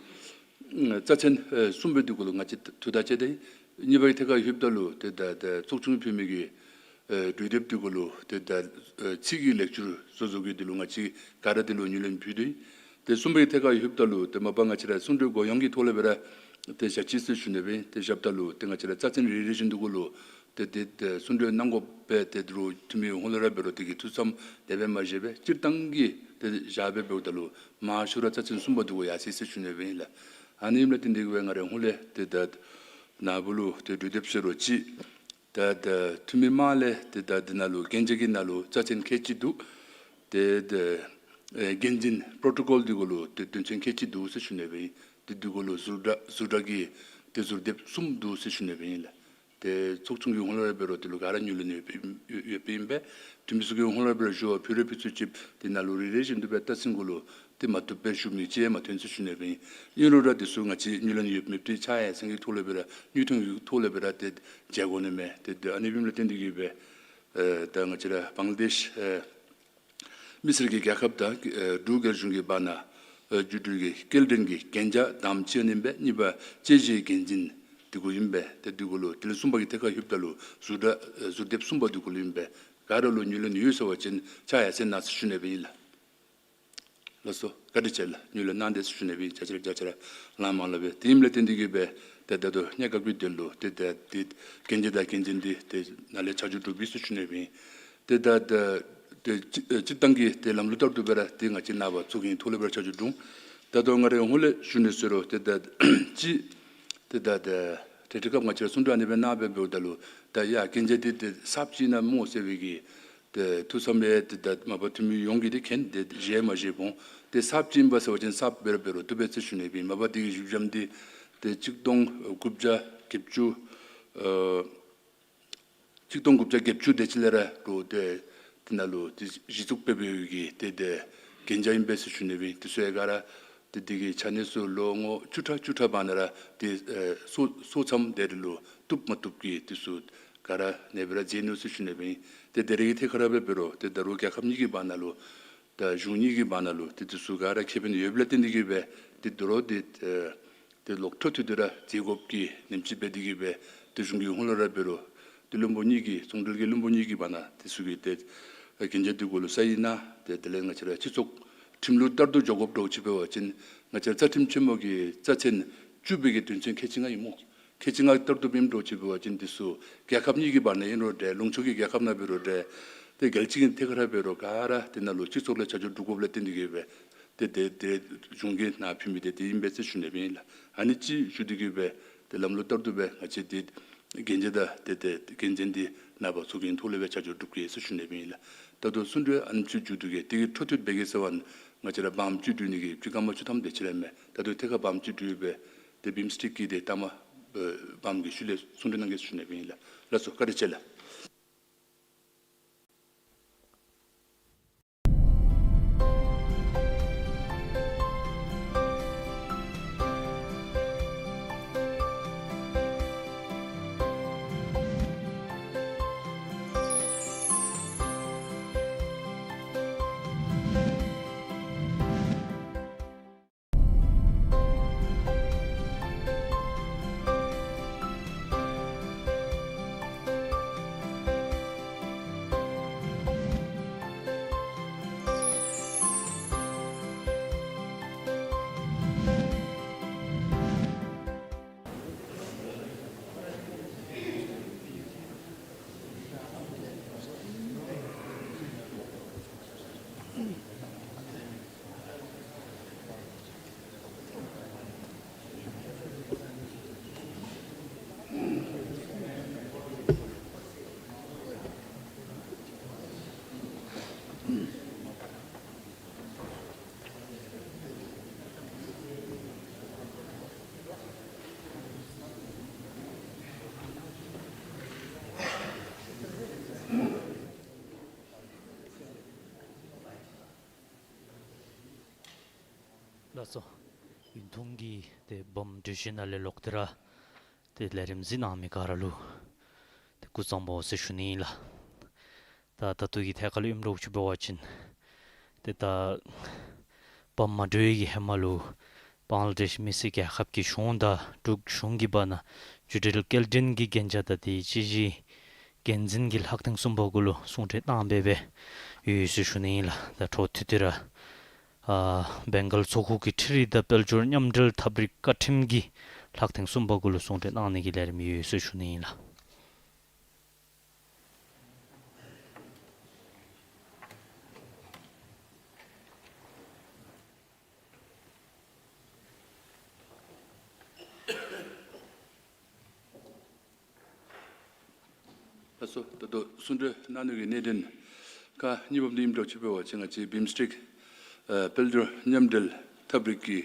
ད་རྩ་ཚན་ཨེ་གསུམ་པའི་འདི་གུ་ལུ་ང་བཅས་ཐུགས་ཐག་བཅད་དེ་གཉིས་པ་གི་ཐད་ཁར་ལྷོདཔ་ད་ལུ་ཏེ་ད་ད་ཚོགས་ཆུང་ཕུལ་མི་གི་ཨེ་གྲོས་འདེབས་འདི་གུ་ལུ་ཏེ་ད་ཨེ་ཚིག་གི་ལེགས་བཅོས་བཟོ་བཟོ་གི་འདི་ལུ་ང་བཅས་ག་ར་འདི་ལུ་ངོས་ལེན་ཕུལ་དོ་ཨིན། ཏེ་གསུམ་པའི་ཐད་ཁར་ལྷོདཔ་ད་ལུ་ཏེ་མ་པ་ང་བཅས་ར་གསུང་གྲོས་གོ་ཡོང་གི་ཐོག་ལས་སྦེ་ར་ཏེ་བཞག་ཅི་ཟེར་ཞུ་ནི་སྦེ་ཨིན། ཏེ་བཞགཔ་ད་ལུ་ཏེ་ང་བཅས་ར་རྩ་ཚན་རེ་རེ་བཞིན་འདི་གུ་ལུ་ཏེ་ཏེ་ཏེ་གསུང་གྲོས་གནང་དགོ་པའི་ཏེ་འདི་ལུ་འཐུས་མི་ཧོང་ལས་ར་འབད་རུང་དེ་གི་ཐུགས་བསམ་དེ་སྦེ་མ་བཞེས་པར་སྤྱིར་བཏང་གི་ཏེ་བཞག་སྦེ་འབདཝ་ད་ལུ་མང་ཤོས་ར་རྩ་ཚན་གསུམ་པ་འདི་གུ་ཡར་སོ་ཡི་ཟེར་ཞུ་ནི་སྦེ་ཨིན་ལགས། ཨ་ནི་ཨིནམ་ལས་བརྟེན་ཏེ་གིས་སྦེ་ང་རའི་ཧོང་ལས་ཏེ་ད་ནཱ་བུ་ལུ་ཏེ་གྲོས་འདེབས་ཟེར་རུང་ཅིག་ད་ད་འཐུས་མི་དམངས་ལས་ཏེ་ད་འདི་ནང་ལུ་གན་རྒྱ་གི་ནང་ལུ་རྩ་ཚན་ཁལ་གཅིག་འདུག། ཏེ་ད་ཨེ་འགན་འཛིན་པྲོ་ཊོ་ཀོལ་འདི་གུ་ལུ་ཏེ་དོན་ཚན་ཁལ་གཅིག་འདུག་ཟེར་ཞུ་ནི་སྦེ་ཨིན། ཏེ་འདི་གུ་ལུ་ཟུར་དྲག་ཟུར་དྲག་གི་ཏེ་ཟུར་འདེབས་གསུམ་འདུག་ཟེར་ཞུ་ནི་སྦེ་ཨིན་ལགས། ཏེ་ཚོགས་ཆུང་གི་ཧོང་ལས་ར་འབད་རུང་འདི་ལུ་ག་ར་ངོས་ལེན་ཡོད་པའི་ཡོད་པའི་ཨིན་པས། འཐུས་མི་ཚུ་གི་ཧོང་ལས་ར་འབད་རུང་ཞུ་བ་ཕུལ་རུང་ཕུལ་ཚུགས་ཅི། འདི་ནང་ལུ་རེ་རེ་བཞིན་དུ་སྦེ་ལྟ་ཚུན་གུ་ལུ་ཏེ་མ་བཏུབ་པའི་ཞུ་མི་ཅིག་ཡང་མ་ཐོན་ཟེར་ཞུ་ནི་སྦེ་ཨིན། ཨིན་རུང་ར་འདི་ཚུ་ང་བཅས་ངོས་ལེན་ཡོད་མེད་འདི་ཕྱག་ཡར་སེང་གི་ཐོག་ལས་སྦེ་ར་དངོས་མཐོང་གི་ཐོག་ལས་སྦེ་ར་ཏེ་མཇལ་དགོ་ནི་མས། ཏེ་ཏེ་ཨ་ནི་སྦེ་ཨིནམ་ལས་བརྟེན་ཏེ་གིས་སྦེ་ཨེ་ད་ང་བཅས་ར་བང་ལ་དེཤ་ཨེ་མི་སེར་གྱི་རྒྱལ་ཁབ་དང་ཨེ་འབྲུག་རྒྱལ་གཞུང་གི་བར་ན་ཨེ་བརྒྱུད་འཕྲིན་གྱི་སྐྱེལ་འདྲེན་གྱི་གན་རྒྱ་དང་གཅིག་ཨིན་པས། གཉིས་པ་དཔྱད་གཞིའི་འགན་འཛིན་འདི་གུ་ཨིན་པས། ཏེ་འདི་གུ་ལུ་དེ་ལས་གསུམ་པ་གི་ཐད་ཁར་ལྷོདཔ་ད་ལུ་ཟུར་དྲག་ཨེ་ཟུར་འདེབས་གསུམ་པ་འདི་གུ་ལུ་ཨིན་པས། ག་ར་ལུ་ངོས་ལེན་ཡོད་ཟེར་བ་ཅིན་ཕྱག་ཡར་སེང་གནང་ཟེར་ཞུ་ནི་སྦེ་ཨིན་ལགས། ལགས་སོ། བཀའ་དྲིན་ཆེ་ལགས། ངོས་ལེན་གནང་དེས་ཟེར་ཞུ་ནི་སྦེ་ཨིན། བརྒྱ་ཆ་ར་བརྒྱ་ཆ་ར་ལངམ་ལགས་སྦེ། དེ་ཨིནམ་ལས་བརྟེན་ཏེ་གིས་སྦེ་ཏེ་ད་ལྟོ་གནས་སྐབས་ཀྱི་དོན་ལུ་ཏེ་ད་ཏེ་གན་རྒྱ་དང་འགན་འཛིན་འདི་ཏེ་ནཱ་ལས་ཆ་འཇོག་གྲུབ་པས་ཟེར་ཞུ་ནི་སྦེ་ཨིན། ཏེ་ད་ད་ཏེ་སྤྱིར་སྤྱིར་བཏང་གི་ཏེ་ལམ་ལུགས་ལྟར་དུ་སྦེ་ར་ཏེ་ང་བཅས་ནངས་པ་ཚོགས་རྒྱན་ཐོག་ལས་སྦེ་ར་ཆ་འཇོག་གྲུབ། ད་ལྟོ་ང་རའི་ཧོང་ལས་ཞུ་ནི་ཟེར་རུང་ཏེ་ད་ཅིག་ཏེ་ད་ད་ཏེ་དེ་སྐབས་ང་བཅས་ར་གསུང་གྲོས་ཨ་ནི་སྦེ་གནང་སྦེ་འབདཝ་ད་ལུ་ད་ཡ་གན་རྒྱ་འདི་ཏེ་གསརཔ་ཅིག་ཨིན་ན་སྨོ་ཟེར་བའི་གི་ཏེ་ཐུགས་བསམ་ཡང་ཏེ་ད་མ་པ་འཐུས་མི་ཡོངས་ཀྱིས་ཏེ་མཁྱེན། ཏེ་བཞེས་མ་བཞེས་འོང་། ཏེ་གསརཔ་ཅིག་ཨིན་པས་ཟེར་བ་ཅིན་གསརཔ་སྦེ་ར་འབད་རུང་བཏུབ་པས་ཟེར་ཞུ་ནི་སྦེ་ཨིན། མ་པ་འདི་གི་བཞུགས་བཞགཔ་འདི་ཏེ་གཅིག་སྟོང་དགུ་བརྒྱ་བརྒྱད་ཅུ་ཨེ་གཅིག་སྟོང་དགུ་བརྒྱ་བརྒྱད་ཅུ་དེ་ཅིག་ལས་ར་འགོ་ཏེ་དེ་ནང་ལུ་ཏེ་གཞི་བཙུགས་འབད་བའི་གི་ཏེ་ཏེ་གན་རྒྱ་ཨིན་པས་ཟེར་ཞུ་ནི་སྦེ་ཨིན། དེ་ཚུ་ཡང་ག་ར་ཏེ་འདི་གི་ཆ་གནས་ཚུ་ལོ་ངོ་བཅུ་ཕྲག་བཅུ་ཕྲག་བར་ན་ར་ཏེ་ཨེ་སོ་སོ་མཚམས་དེ་རེ་ལུ་བཏུབ་མ་བཏུབ་ཀྱི་དེ་ཚུ་ག་ར་ཨ་ནི་སྦེ་ར་མཇལ་ནུག་ཟེར་ཞུ་ནི་སྦེ་ཨིན། ཏེ་དེ་རེ་གི་ཐད་ཁར་ར་འབད་རུང་ཏེ་ད་རུང་རྒྱལ་ཁབ་གཉིས་ཀྱི་བར་ན་ལུ་ད་གཞུང་གཉིས་ཀྱི་བར་ན་ལུ་ཏེ་དེ་ཚུ་ག་ར་ཁེ་ཕན་ཡོདཔ་ལས་བརྟེན་ཏེ་གིས་སྦེ་ཏེ་ད་རུང་ཏེ་ཨེ་ ཏེ་ལོག་འཕྲོ་མཐུད་དེ་ར་མཛད་དགོཔ་གི་ནེམ་ཅིག་འབད་དེ་གིས་སྦེ་ཏེ་གཞུང་གི་ཧོངས་ལས་ར་འབད་རུང་ཏེ་བློན་པོ་གཉིས་ཀྱིས་ཚོང་འབྲེལ་གྱི་བློན་པོ་གཉིས་ཀྱིས་བར་ན་དེ་ཚུ་གི་ཏེ་གན་རྒྱ་འདི་གུ་ལུ་ས་ཡིག་གནང་། ཏེ་དེ་ལས་ང་བཅས་ར་སྤྱི་ཚོགས་ཁྲིམས་ལུགས་ལྟར་དུ་འགྱོ་དགོཔ་འདྲཝ་ཅིག་འབད་བ་ཅིན་ང་བཅས་ར་རྩ་ཁྲིམས་ཆེན་མོ་གི་རྩ་ཚན་བཅུ་པའི་གི་དོན་ཚན་ཁལ་གཅིག་ལྔ་ཨིན་སྨོ། ཁལ་གཅིག་ལྔ་ལྟར་དུ་ཨིནམ་འདྲཝ་ཅིག་འབད་བ་ཅིན་དེ་ཚུ་རྒྱལ་ཁབ་གཉིས་ཀྱི་བར་ན་ཨིན་རུང་འདྲ། ལུང་ཕྱོགས་ཀྱི་རྒྱལ་ཁབ་ནང་འབད་རུང་འདྲ། ཏེ་རྒྱལ་སྤྱི་གི་ཐད་ཁར་འབད་རུང་ག་ར་དེ་ནང་ལུ་སྤྱི་ཚོགས་ལས་ཆ་འཇོག་གྲུབ་དགོཔ་ལས་བརྟེན་ཏེ་གིས་སྦེ་ཏེ་ཏེ་ཏེ་གཞུང་གིས་ནཱ་ཕུལ་མི་འདི་དེ་ཨིན་པས་ཟེར་ཞུ་ནི་སྦེ་ཨིན་ལགས། ཨ་ནི་ཅིག་ཞུ་སྟེ་གིས་སྦེ་ཏེ་ལམ་ལུགས་ལྟར་དུ་སྦེ་ང་བཅས་ཏེ་གན་རྒྱ་དང་ཏེ་ཏེ་འགན་འཛིན་འདི་ནངས་པ་ཚོགས་རྒྱན་ཐོག་ལས་སྦེ་ཆ་འཇོག་གྲུབ་གེ་ཟེར་ཞུ་ནི་སྦེ་ཨིན་ལགས། ད་ལྟོ་གསུང་གྲོས་ཨ་ནི་ཅིག་མཇུག་བསྡུ་གེ། དེ་གི་འཕྲོ་མཐུད་འབད་གེ་ཟེར་བ་ན་ང་བཅས་ར་བམ་བཅུད་བསྡུ་ནི་གི་བཅུད་སྐར་མ་བཅུ་ཐམ་དེ་ཅིག་ར་མས། ད་ལྟོ་ཐད་ཁར་བམ་བཅུད་བསྡུ་སྦེ་ཏེ་བིམ་སི་ཊིག་གི་ཏེ་ལྟ་མ་བམ་གྱི་ཤུལ་ལས་གསུང་གྲོས་གནང་གེ་ཟེར་ཞུ་ནི་སྦེ་ཨིན་ལགས། ལགས་སོ། བཀའ་དྲིན་ཆེ་ལགས། ལགས་སོ། ཡུན་ཐུང་གི་ཏེ་བམ་གྲོས་གཞི་ནང་ལས་ལོག་སྟེ་ར་ཏེ་ལས་རིམ་གཟིགས་གནང་མི་ག་ར་ལུ་ཏེ་སྐུ་གཟུགས་བཟང་པོ་ཟེར་ཞུ་ནི་ཨིན་ལགས། ད་ད་ལྟོ་གི་ཐད་ཁར་ལུ་ཨིནམ་འདྲཝ་ཅིག་འབད་བ་ཅིན་ཏེ་ད་བམ་མ་གྲོས་ཀྱི་ཧེ་མ་ལུ་བང་ལ་དེཤ་མི་སེར་རྒྱལ་ཁབ་ཀྱི་གཞུང་དང་འབྲུག་གཞུང་གི་བར་ན་བརྒྱུད་འབྲེལ་སྐྱེལ་འདྲེན་གྱི་གན་རྒྱ་དང་དེ་སྤྱི་གཞི་འགན་འཛིན་གྱི་ལྷག་ཐེངས་གསུམ་པ་གུ་ལུ་གསུང་གྲོས་གནང་སྦེ་སྦེ་ཡོད་ཟེར་ཞུ་ནི་ཨིན་ལགས། ད་འཕྲོ་མཐུད་དེ་ར་ཨ་བེང་གལ་ཚོགས་ཁུངས་ཀྱི་འཕྲུལ་རིག་དང་དཔལ་འབྱོར་མཉམ་འབྲེལ་ཐབས་རིག་བཀའ་ཁྲིམས་ཀྱི་ལྷག་ཐེངས་གསུམ་པ་གུ་ལུ་གསུང་གྲོས་གནང་ནི་གི་ལས་རིམ་ཡོད་ཟེར་ཞུ་ནི་ཨིན་ལགས། ལགས་སོ། ད་ལྟོ་གསུང་གྲོས་གནང་ནི་གི་གནད་དོན་ཁག་གཉིས་པ་འདི་ཨིནམ་འདྲཝ་ཅིག་འབད་བ་ཅིན་ང་བཅས་བིམ་སི་ཊེག་ཨ་དཔལ་འབྱོར་མཉམ་འབྲེལ་ཐབས་རིག་གི་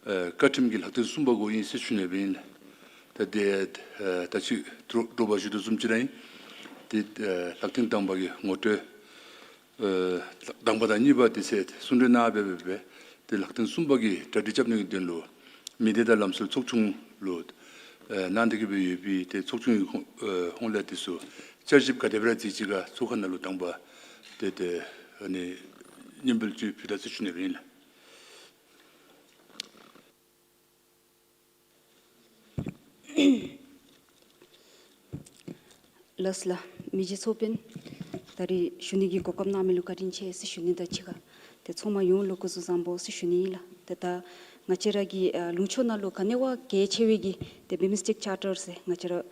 ཨ་བཀའ་ཁྲིམས་ཀྱི་ལྷག་ཐེངས་གསུམ་པ་གུ་ཨིན་ཟེར་ཞུ་ནི་སྦེ་ཨིན། ད་དེ་ཨ་ད་ཅི་དྲོ་དྲོ་པ་ཞུ་དོ་བཟུམ་ཅིག་ར་ཨིན། དེ་ཨ་ལྷག་ཐེངས་དང་པ་གི་ངོ་སྤྲོད་ཨ་དང་པ་དང་གཉིས་པ་དེ་ཚུ་གསུང་གྲོས་གནང་སྦེ་སྦེ་སྦེ་ཏེ་ལྷག་ཐེངས་གསུམ་པ་གི་གྲ་སྒྲིག་རྐྱབ་ནི་གི་དོན་ལུ་མི་སྡེ་དང་ལམ་སྲོལ་ཚོགས་ཆུང་ལུ་ཨ་གནང་སྟེ་གིས་སྦེ་ཡོད་པའི་ཏེ་ཚོགས་ཆུང་གི་ཧོང་ཨ་ཧོང་ལས་དེ་ཚུ་བསྐྱར་ཞིབ་ག་དེ་སྦེ་ར་མཛད་ཅི་ག་ཚོགས་ཁང་ནང་ལུ་དང་པ་ཏེ་ཏེ་ཨ་ནི་སྙན་འབུལ་ཅིག་ཕུལ་ད་ཟེར་ཞུ་ནི་སྦེ་ཨིན་ལགས། ལགས་ལགས། མི་རྗེ་ཚོགས་དཔོན་ད་རིས་ཞུ་ནི་གི་གོ་སྐབས་གནང་མི་ལུ་བཀའ་དྲིན་ཆེ་ཟེར་ཞུ་ནི་དང་གཅིག་ཁར་ཏེ་ཚང་མ་ཡོངས་ལུ་སྐུ་གཟུགས་བཟང་པོ་ཟེར་ཞུ་ནི་ཨིན་ལགས། ཏེ་ད་ང་བཅས་ར་གི་ཨ་ལུང་ཕྱོགས་ནང་ལུ་ག་ནི་བ་གལ་ཆེ་བའི་གི་ཏེ་བིམ་སི་ཊེག་ཅར་ཊར་ཟེར་ང་བཅས་ར་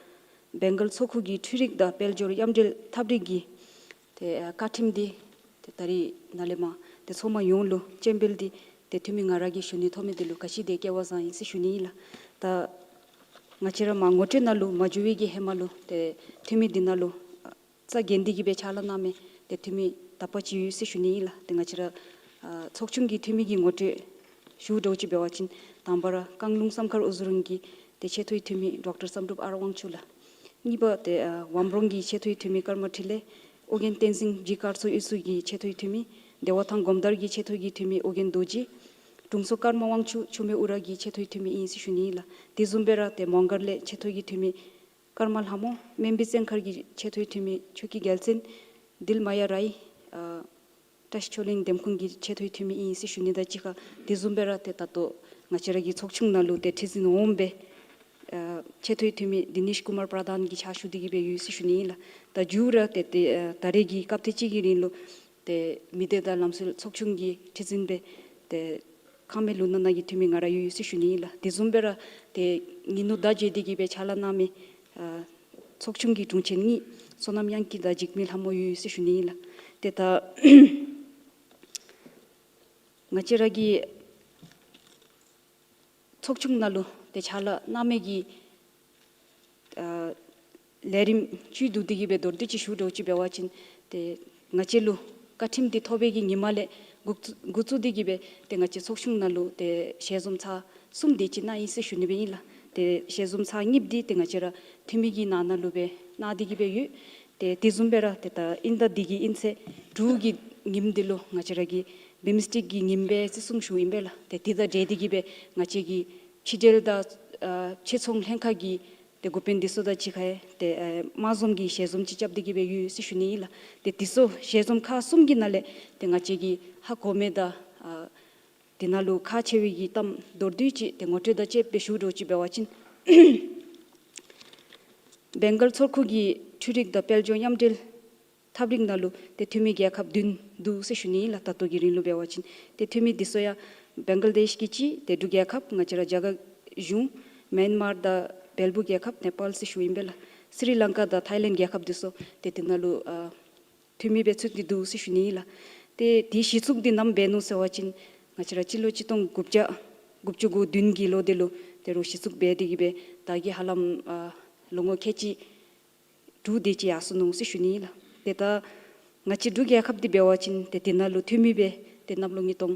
བེང་གལ་ཚོགས་ཁུངས་ཀྱི་འཕྲུལ་རིག་དང་དཔལ་འབྱོར་མཉམ་འབྲེལ་ཐབས་རིག་གི་ཏེ་ཨ་བཀའ་ཁྲིམས་འདི་ཏེ་ད་རིས་ནཱ་ལས་མར་ཏེ་ཚང་མ་ཡོངས་ལུ་སྤྱན་འབུལ་འདི་ཏེ་འཐུས་མི་ང་ར་གིས་ཞུ་ནི་ཐོབ་མི་འདི་ལུ་ག་ཅི་དེ་སྐལ་བ་བཟང་ཡི་ཟེར་ཞུ་ནི་ཨིན་ལགས། ད་ང་བཅས་ར་མར་ངོ་སྤྲོད་ནང་ལུ་མ་འགྱོ་བའི་གི་ཧེ་མ་ལུ་ཏེ་འཐུས་མི་འདི་ནང་ལུ་ཨ་རྩ་འགེངས་ཏེ་གིས་སྦེ་ཕྱག་ལཱ་གནང་མི་ཏེ་འཐུས་མི་དག་པ་ཅིག་ཡོད་ཟེར་ཞུ་ནི་ཨིན་ལགས། ཏེ་ང་བཅས་ར་ཨ་ཚོགས་ཆུང་གི་འཐུས་མི་གི་ངོ་སྤྲོད་ཞུ་འདྲཝ་ཅིག་འབད་བ་ཅིན་དང་པ་ར་བཀང་ལུང་བསམ་མཁར་ཨུ་ཚུགས་རུང་གི་ཏེ་ཆེ་མཐོའི་འཐུས་མི་ཌོག་ཊར་བསམ་གྲུབ་ཨར་དབང་ཕྱུག་ལགས། གཉིས་པ་ཏེ་ཨ་ཝམ་རོང་གི་ཆེ་མཐོའི་འཐུས་མི་ཀརྨ་འཕྲིན་ལས། ཨོ་རྒྱན་བསྟན་འཛིན་སྦྱིས་སྐར་ཚོགས་ཨུ་ཚུགས་ཀྱི་ཆེ་མཐོའི་འཐུས་མི་བདེ་བ་ཐང་སྒོམ་དར་གྱི་ཆེ་མཐོའི་འཐུས་མི་ཨོ་རྒྱན་རྡོ་རྗེ། དྲུང་འཚོ་ཀརྨ་དབང་ཕྱུག་ཆུ་སྨད་ཨུ་ར་གི་ཆེ་མཐོའི་འཐུས་མི་ཨིན་ཟེར་ཞུ་ནི་ཨིན་ལགས། དེ་བཟུམ་སྦེ་ར་ཏེ་མོང་སྒར་ལས་ཆེ་མཐོའི་འཐུས་མི་ཀརྨ་ལྷ་མོ། སྨན་པའི་བཙོན་མཁར་གྱི་ཆེ་མཐོའི་འཐུས་མི་ཆོས་སྐྱིད་རྒྱལ་མཚན། དིལ་མ་ཡ་རའི་ཨ་བཀྲ་ཤིས་ཆོས་གླིང་འདེམས་ཁོངས་ཀྱི་ཆེ་མཐོའི་འཐུས་མི་ཨིན་ཟེར་ཞུ་ནི་དང་གཅིག་ཁར་དེ་བཟུམ་སྦེ་ར་ཏེ་ད་ལྟོ་ ང་བཅས་ར་གི་ཚོགས་ཆུང་ནང་ལུ་ཏེ་ཁྲི་འཛིན་འོགམ་སྦེ་ཨ་ཆེ་མཐོའི་འཐུས་མི་དི་ནིཤ་ཀུ་མར་པྲ་དྷཱན་གྱི་ཕྱག་ཞུ་སྟེ་གི་སྦེ་ཡོད་ཟེར་ཞུ་ནི་ཨིན་ལགས། ད་མཇུག་ར་ཏེ་ཏེ་ཨ་ད་རེས་ཀྱི་སྐབས་ཐེངས་གཅིག་གི་རིང་ལུ་ཏེ་མི་སྡེ་དང་ལམ་སྲོལ་ཚོགས་ཆུང་གི་ཁྲི་འཛིན་སྦེ་ཏེ་ཁང་མིག་ལུང་ནག་ནང་གི་འཐུས་མི་ང་ར་ཡོད་ཟེར་ཞུ་ནི་ཨིན་ལགས། དེ་བཟུམ་སྦེ་ར་ཏེ་ཉིན་ནུབ་ཟླ་བརྒྱད་དེ་གི་སྦེ་ཕྱག་ལཱ་གནང་མི་ཨ་ཚོགས་ཆུང་གི་དྲུང་ཆེན་གཉིས་བསོད་ནམས་དབྱངས་སྐྱིད་དང་འཇིགས་མེད་ལྷ་མོ་ཡོད་ཟེར་ཞུ་ནི་ཨིན་ལགས། ཏེ་ད་ང་བཅས་ར་གི་ཚོགས་ཆུང་ནང་ལུ་ཏེ་ཕྱག་ལཱ་གནང་མི་གི་ཨ་ལས་རིམ་བཅུད་བསྡུ་སྟེ་གི་སྦེ་མདོར་བསྡུས་ཅིག་ཞུ་འདྲཝ་ཅིག་འབད་བ་ཅིན་ཏེ་ང་བཅས་ལུ་བཀའ་ཁྲིམས་འདི་ཐོབ་པའི་གི་ཉིནམ་ལས་འགོ་བཙུགས་འགོ་བཙུགས་ཏེ་གི་སྦེ་ཏེ་ང་བཅས་ཚོགས་ཆུང་ནང་ལུ་ཏེ་ཞལ་འཛོམས་ཚར་གསུམ་དེ་ཅིག་གནང་ཡི་ཟེར་ཞུ་ནི་སྦེ་ཨིན་ལགས། ཏེ་ཞལ་འཛོམས་ཚར་གཉིས་པ་འདི་ཏེ་ང་བཅས་ར་འཐུས་མི་གི་ནང་ན་ལུ་སྦེ་གནང་སྟེ་གི་སྦེ་ཡོད། ཏེ་དེ་བཟུམ་སྦེ་ར་ཏེ་ད་དབྱིན་ཟླ་འདི་གི་དབྱིན་ཚེས་དྲུག་གི་ཉིནམ་འདི་ལུ་ང་བཅས་ར་གི་བིམ་སྟེག་གི་ཉིནམ་སྦེ་བརྩི་སྲུང་ཞུཝ་ཨིན་པས་ལགས། ཏེ་དེ་དང་འབྲེལ་ཏེ་གི་སྦེ་ང་བཅས་ཀྱི་ཕྱི་འབྲེལ་དང་ཨ་ཕྱི་ཚོང་ལྷན་ཁག་གི་ཏེ་འགོ་དཔོན་འདི་ཚུ་དང་གཅིག་ཁར་ཏེ་ཨ་དམག་འཛོམས་ཀྱི་ཞལ་འཛོམས་ཅིག་རྐྱབ་སྟེ་གི་སྦེ་ཡོད་ཟེར་ཞུ་ནི་ཨིན་ལགས། ཏེ་དེ་ཚུ་ཞལ་འཛོམས་ཁག་གསུམ་གྱི་ནང་ལས་ཏེ་ང་བཅས་ཀྱིས་ཧ་གོ་མི་དང་ཨ་དེ་ནང་ལུ་ཁག་ཆེ་བའི་གི་གཏམ་མདོར་བསྡུས་ཅིག་ཏེ་ངོ་སྤྲོད་དང་བཅསཔ་སྦེ་ཞུ་འདྲཝ་ཅིག་འབད་བ་ཅིན་བེང་གལ་མཚོ་ཁུག་གི་འཕྲུལ་རིག་དང་དཔལ་འབྱོར་མཉམ་འབྲེལ་ཐབས་རིག་ནང་ལུ་ཏེ་འཐུས་མི་རྒྱལ་ཁབ་བདུན་འདུག་ཟེར་ཞུ་ནི་ཨིན་ལགས། ད་ལྟོ་གི་རིང་ལུ་འབད་བ་ཅིན་ཏེ་འཐུས་མི་འདི་ཚུ་ཡང་བེང་གལ་དེཤ་གི་གཅིག། ཏེ་འབྲུག་རྒྱལ་ཁབ་ང་བཅས་ར་རྒྱ་གར་གཞུང་མེན་མར་དང་བལ་པོ་རྒྱལ་ཁབ་ནེ་པཱལ་ཟེར་ཞུཝ་ཨིན་པས་ལགས། སི་རི་ལང་ཀ་དང་ཐའི་ལེནཌ་རྒྱལ་ཁབ་འདི་ཚུ་ཏེ་དེ་ནང་ལུ་ཨ་འཐུས་མི་སྦེ་ཚུད་དེ་འདུག་ཟེར་ཞུ་ནི་ཨིན་ལགས། ཏེ་དེ་གཞི་བཙུགས་འདི་ནམ་འབད་ནུག་ཟེར་བ་ཅིན་ང་བཅས་ར་སྤྱི་ལོ་གཅིག་སྟོང་དགུ་བརྒྱ་དགུ་བཅུ་གོ་བདུན་གྱི་ལོ་འདི་ལུ་ཏེ་རོགས་གཞི་བཙུགས་འབད་དེ་གི་སྦེ་ད་གི་ཧ་ལམ་ཨ་ལོ་ངོ་ཁལ་གཅིག་དྲུག་དེ་ཅིག་ཡར་སོ་ནུག་ཟེར་ཞུ་ནི་ཨིན་ལགས། ཏེ་ད་ང་བཅས་འབྲུག་རྒྱལ་ཁབ་འདི་འབད་བ་ཅིན་ཏེ་དེ་ནང་ལུ་འཐུས་མི་སྦེ་ཏེ་གནམ་ལོ་ཉིས་སྟོང་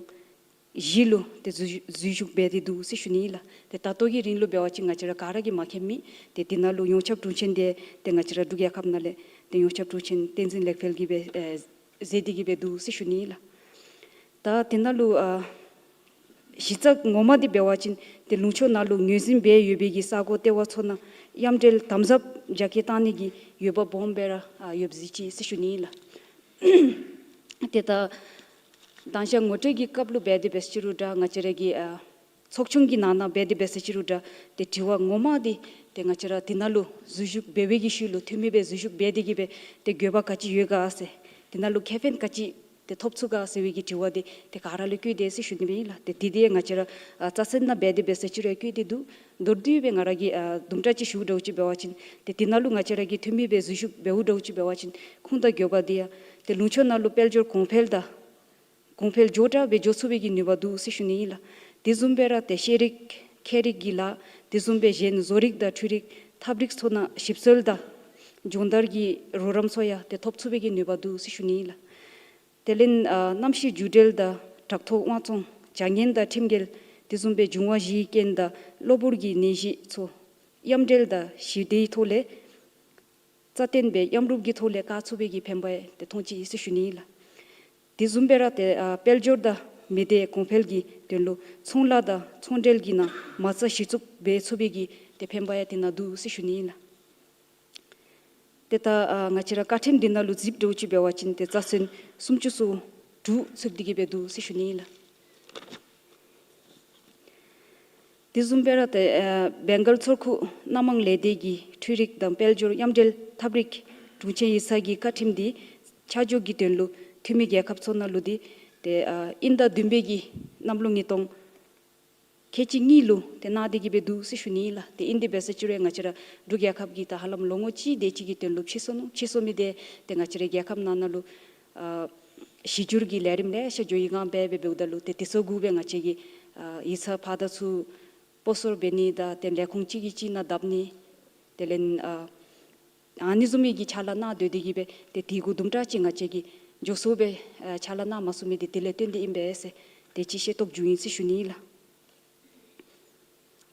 བཞི་ལུ་ཏེ་འཛུལ་འཛུལ་ཞུགས་འབད་དེ་འདུག་ཟེར་ཞུ་ནི་ཨིན་ལགས། ཏེ་ད་ལྟོ་གི་རིང་ལུ་འབད་བ་ཅིན་ང་བཅས་ར་ག་ར་གིས་མ་མཁྱེན་མི་ཏེ་དེ་ནང་ལུ་ཡོངས་ཁྱབ་དྲུང་ཆེན་འདི་ཏེ་ང་བཅས་ར་འབྲུག་རྒྱལ་ཁབ་ནང་ལས་ཏེ་ཡོངས་ཁྱབ་དྲུང་ཆེན་བསྟན་འཛིན་ལེགས་འཕེལ་གྱིས་སྦེ་ཨེ་མཛད་དེ་གི་སྦེ་འདུག་ཟེར་ཞུ་ནི་ཨིན་ལགས། ད་དེ་ནང་ལུ་ཨ་གཞི་རྩ་ངོ་མ་འདི་འབད་བ་ཅིན་ཏེ་ལུང་ཕྱོགས་ནང་ལུ་ངོས་འཛིན་འབད་ཡོད་པའི་གི་ས་གོ་ལྟེ་བ་ཚུ་ནང་མཉམ་འབྲེལ་དམ་ཟབ་རྒྱ་སྐྱེད་བཏང་ནི་གི་འོས་འབབ་སྦོམ་སྦེ་ར་ཨ་ཡོདཔ་གཟིགས་ཅི་ཟེར་ཞུ་ནི་ཨིན་ལགས། ཏེ་ད་མདང་ཞག་ངོ་སྤྲོད་ཀྱི་སྐབས་ལུ་འབད་དེ་འབད་ཟེར་ཅི་རུང་འདྲ་ང་བཅས་ར་གི་ཨ་ཚོགས་ཆུང་གི་ནང་ན་འབད་དེ་འབད་ཟེར་ཅི་རུང་འདྲ་ཏེ་དྲི་བ་ངོ་མ་འདི་ཏེ་ང་བཅས་ར་དེ་ནང་ལུ་འཛུལ་ཞུགས་འབད་བའི་གི་ཤུལ་ལུ་འཐུས་མི་སྦེ་འཛུལ་ཞུགས་འབད་དེ་གི་སྦེ་ཏེ་དགོས་པ་ག་ཅི་ཡོད་ག་ཟེར། དེ་ནང་ལུ་ཁེ་ཕན་ག་ཅི་ཏེ་ཐོབ་ཚུགས་ག་ཟེར་བའི་གི་དྲི་བ་འདི་ཏེ་ག་ར་ལུ་བཀོད་དེ་ཟེར་ཞུ་ནི་སྦེ་ཨིན་ལགས། ཏེ་དེ་འདི་ང་བཅས་ར་ཨ་རྩ་ཚན་ནང་འབད་དེ་འབད་ཟེར་ཅི་རུང་བཀོད་དེ་འདུག། མདོར་བསྡུས་སྦེ་ང་ར་གིས་ཨ་དུམ་གྲ་ཅིག་ཞུ་འདྲཝ་ཅིག་འབད་བ་ཅིན་ཏེ་དེ་ནང་ལུ་ང་བཅས་ར་གི་འཐུས་མི་སྦེ་འཛུལ་ཞུགས་འབདཝ་འདྲཝ་ཅིག་འབད་བ་ཅིན་ཁུངས་དང་དགོས་པ་འདི་ཡང་ཏེ་ལུང་ཕྱོགས་ནང་ལུ་དཔལ་འབྱོར་གོང་འཕེལ་དང་གོང་འཕེལ་མགྱོགས་དྲགས་སྦེ་འགྱོ་ཚུགས་པའི་གི་ནུས་པ་འདུག་ཟེར་ཞུ་ནི་ཨིན་ལགས། དེ་བཟུམ་སྦེ་ར་ཏེ་ཤེས་རིག་ཁྱད་རིག་གི་ལཱ་དེ་བཟུམ་སྦེ་གཞན་བཟོ་རིག་དང་འཕྲུལ་རིག་ཐབས་རིག་ཚུ་ནང་ཞིབ་འཚོལ་དང་སྦྱོང་བརྡར་གྱི་རོགས་རམ་ཚུ་ཡང་ཏེ་ཐོབ་ཚུགས་པའི་གི་ནུས་པ་འདུག་ཟེར་ཞུ་ནི་ཨིན་ལགས། དེ་ལས་ཨ་གནམ་གཤིས་འགྱུར་འགྲོས་དང་དྲག་ཐོག་དབང་བཙོང་བྱ་ངན་དང་ཁྲིམས་འགལ་དེ་བཟུམ་སྦེ་འབྱུང་བ་བཞིའི་རྐྱེན་དང་གློ་བུར་གྱི་ནད་གཞི་ཚུ་མཉམ་འབྲེལ་དང་ཞི་བདེའི་ཐོག་ལས་རྩ་བརྟན་སྦེ་མཉམ་རུབ་ཀྱི་ཐོག་ལས་བཀག་ཚུགས་པའི་གི་ཕན་པ་ཡང་ཏེ་མཐོང་ཅི་ཟེར་ཞུ་ནི་ཨིན་ལགས། དེ་བཟུམ་སྦེ་ར་ཏེ་ཨ་དཔལ་འབྱོར་དང་མི་སྡེ་གོང་འཕེལ་གྱི་དོན་ལུ་ཚོང་ལཱ་དང་ཚོང་འབྲེལ་གྱི་ནང་མ་རྩ་གཞི་བཙུགས་འབད་ཚུགས་པའི་གི་ཏེ་ཕན་པ་ཡང་དེ་ནང་འདུག་ཟེར་ཞུ་ནི་ཨིན་ལགས། ཏེ་ད་ཨ་ང་བཅས་ར་བཀའ་ཁྲིམས་འདི་ནང་ལུ་གཟིགས་འདྲཝ་ཅིག་འབད་བ་ཅིན་ཏེ་རྩ་ཚན་སུམ་ཅུ་སོ་དྲུག་ཚུད་དེ་གི་སྦེ་འདུག་ཟེར་ཞུ་ནི་ཨིན་ལགས། དེ་བཟུམ་སྦེ་ར་ཏེ་ཨ་བེང་གལ་མཚོ་ཁུག་སྣ་མང་ལས་སྡེ་གི་འཕྲུལ་རིག་དང་དཔལ་འབྱོར་མཉམ་འབྲེལ་ཐབས་རིག་དྲུང་ཆེན་ཡིག་ཚང་གི་བཀའ་ཁྲིམས་འདི་ཆ་འཇོག་གི་དོན་ལུ་འཐུས་མི་རྒྱལ་ཁབ་ཚུ་ནང་ལུ་འདི་ཏེ་ཨ་དབྱིན་ཟླ་བདུན་པའི་གི་གནམ་ལོ་ཉིས་སྟོང་ཁལ་གཅིག་གཉིས་ལུ་ཏེ་གནང་སྟེ་གི་སྦེ་འདུག་ཟེར་ཞུ་ནི་ཨིན་ལགས། ཏེ་ཨིན་དེ་འབད་ཟེར་ཅི་རུང་ང་བཅས་ར་འབྲུག་རྒྱལ་ཁབ་ཀྱིས་ད་ཧ་ལམ་ལོ་ངོ་གཅིག་དེ་ཅིག་གི་དོན་ལུ་ཕྱིས་སོ་ནུག། ཕྱིས་སོ་མི་འདི་ཏེ་ང་བཅས་ར་རྒྱལ་ཁབ་ནང་ན་ལུ་ཨ་གཞི་བསྒྱུར་གྱི་ལས་རིམ་ལེ་ཤ་འགྱོ་ཡི་ག་འབད་འབད་འབདཝ་ད་ལུ་ཏེ་དེ་ཚུ་གུ་སྦེ་ང་བཅས་ཀྱིས་ཨ་ཡིག་ཚང་ཕར་དང་ཚུར་སྤོ་སོར་འབད་ནི་དང་ཏེ་ལས་ཁུངས་གཅིག་གིས་གཅིག་ནང་བརྡབ་ནི་དེ་ལས་ཨ་ཨ་ནི་བཟུམ་མའི་གི་ཕྱག་ལཱ་གནང་སྡོད་དེ་གི་སྦེ་ཏེ་དེ་གུ་དུམ་གྲ་ཅིག་ང་བཅས་ཀྱིས་མགྱོགས་སུ་སྦེ་ཨ་ཕྱག་ལཱ་གནང་མ་ཚུགས་མི་འདི་དེ་ལས་བརྟེན་ཏེ་ཨིན་པས་ཟེར་དེ་ཅིག་ཤེས་རྟོགས་འབྱུང་ཡི་ཟེར་ཞུ་ནི་ཨིན་ལགས།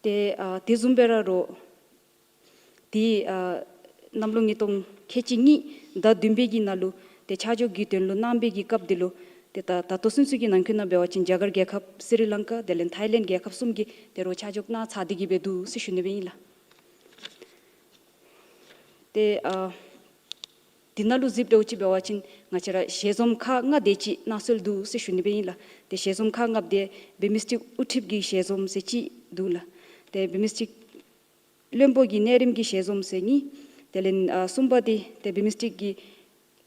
ཏེ་ཨ་དེ་བཟུམ་སྦེ་ར་རོགས་ཏེ་ཨ་གནམ་ལོ་ཉིས་སྟོང་ཁལ་གཅིག་གཉིས་ཟླ་བདུན་པའི་གི་ནང་ལུ་ཏེ་ཆ་འཇོག་གི་དོན་ལུ་གནང་བའི་གི་སྐབས་འདི་ལུ་ཏེ་ད་ད་ལྟོ་ཚུན་ཚོད་ཀྱི་ནང་འཁོད་ནང་འབད་བ་ཅིན་རྒྱ་གར་རྒྱལ་ཁབ་སི་རི་ལང་ཀ་དེ་ལས་ཐའི་ལེནཌ་རྒྱལ་ཁབ་གསུམ་གྱིས་ཏེ་རོགས་ཆ་འཇོག་གནང་ཚར་ཏེ་གི་སྦེ་འདུག་ཟེར་ཞུ་ནི་སྦེ་ཨིན་ལགས། ཏེ་ཨ་ དེ་ནང་ལུ་གཟིགསཔ་འདྲཝ་ཅིག་འབད་བ་ཅིན་ང་བཅས་ར་ཞལ་འཛོམས་ཁག་ལྔ་དེ་ཅིག་གནང་སྲོལ་འདུག་ཟེར་ཞུ་ནི་སྦེ་ཨིན་ལགས། ཏེ་ཞལ་འཛོམས་ཁག་ལྔ་པོ་དེ་བེ་མི་སྟེགས་དབུ་ཁྲིདཔ་གི་ཞལ་འཛོམས་ཟེར་ཅིག་འདུག་ལགས། ཏེ་བེ་མི་སྟེགས་བློན་པོ་གི་གནས་རིམ་གྱི་ཞལ་འཛོམས་ཟེར་གཉིས། དེ་ལས་ཨ་གསུམ་པ་དེ་ཏེ་བེ་མི་སྟེགས་ཀྱི་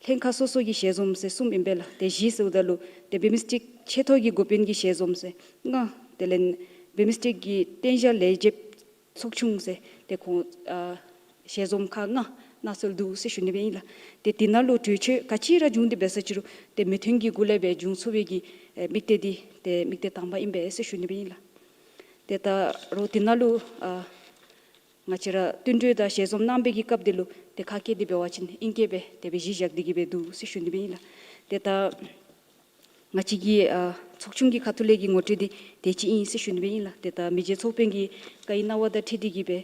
ལྷན་ཁག་སོ་སོ་གི་ཞལ་འཛོམས་ཟེར་གསུམ་ཨིན་པས་ལགས། ཏེ་བཞི་ཟེརཝ་ད་ལུ་ཏེ་བེ་མི་སྟེགས་ཆེ་མཐོ་གི་འགོ་དཔོན་གྱི་ཞལ་འཛོམས་ཟེར་ལྔ། དེ་ལས་བེ་མི་སྟེགས་ཀྱི་རྟེན་གཞི་ལས་བྱེདཔ་ཚོགས་ཆུང་ཟེར་ཏེ་ཁོང་ཨ་ཞལ་འཛོམས་ཁག་ལྔ་གནང་སྲོལ་འདུག་ཟེར་ཞུ་ནི་སྦེ་ཨིན་ལགས། ཏེ་དེ་ནང་ལུ་གྲོས་ཆོད་ག་ཅི་ར་བྱུང་སྟེ་འབད་ས་ཅི་རུང་ཏེ་མོས་མཐུན་གྱི་སྒོ་ལས་སྦེ་འབྱུང་ཚུགས་པའི་གི་ཨེ་དམིགས་གཏད་འདི་ཏེ་དམིགས་གཏད་དང་པ་ཨིན་པས་ཟེར་ཞུ་ནི་སྦེ་ཨིན་ལགས། ཏེ་ད་རུང་དེ་ནང་ལུ་ཨ་ང་བཅས་ར་བསྟུན་གྲོས་དང་ཞལ་འཛོམས་གནང་པའི་གི་སྐབས་དེ་ལུ་ཏེ་ཁ་སྐད་འདི་འབད་བ་ཅིན་ཨིང་སྐད་སྦེ་དེ་སྦེ་གཞི་བཞག་སྟེ་གི་སྦེ་འདུག་ཟེར་ཞུ་ནི་སྦེ་ཨིན་ལགས། ཏེ་ད་ང་བཅས་ཀྱི་ཨ་ཚོགས་ཆུང་གི་ཁ་ཐུག་ལས་ཀྱི་ངོ་སྤྲོད་འདི་དེ་ཅིག་ཨིན་ཟེར་ཞུ་ནི་སྦེ་ཨིན་ལགས། ཏེ་ད་མི་རྗེ་ཚོགས་དཔོན་གྱི་བཀའ་ཡིག་གནང་བ་དང་འཁྲིལ་ཏེ་གི་སྦེ་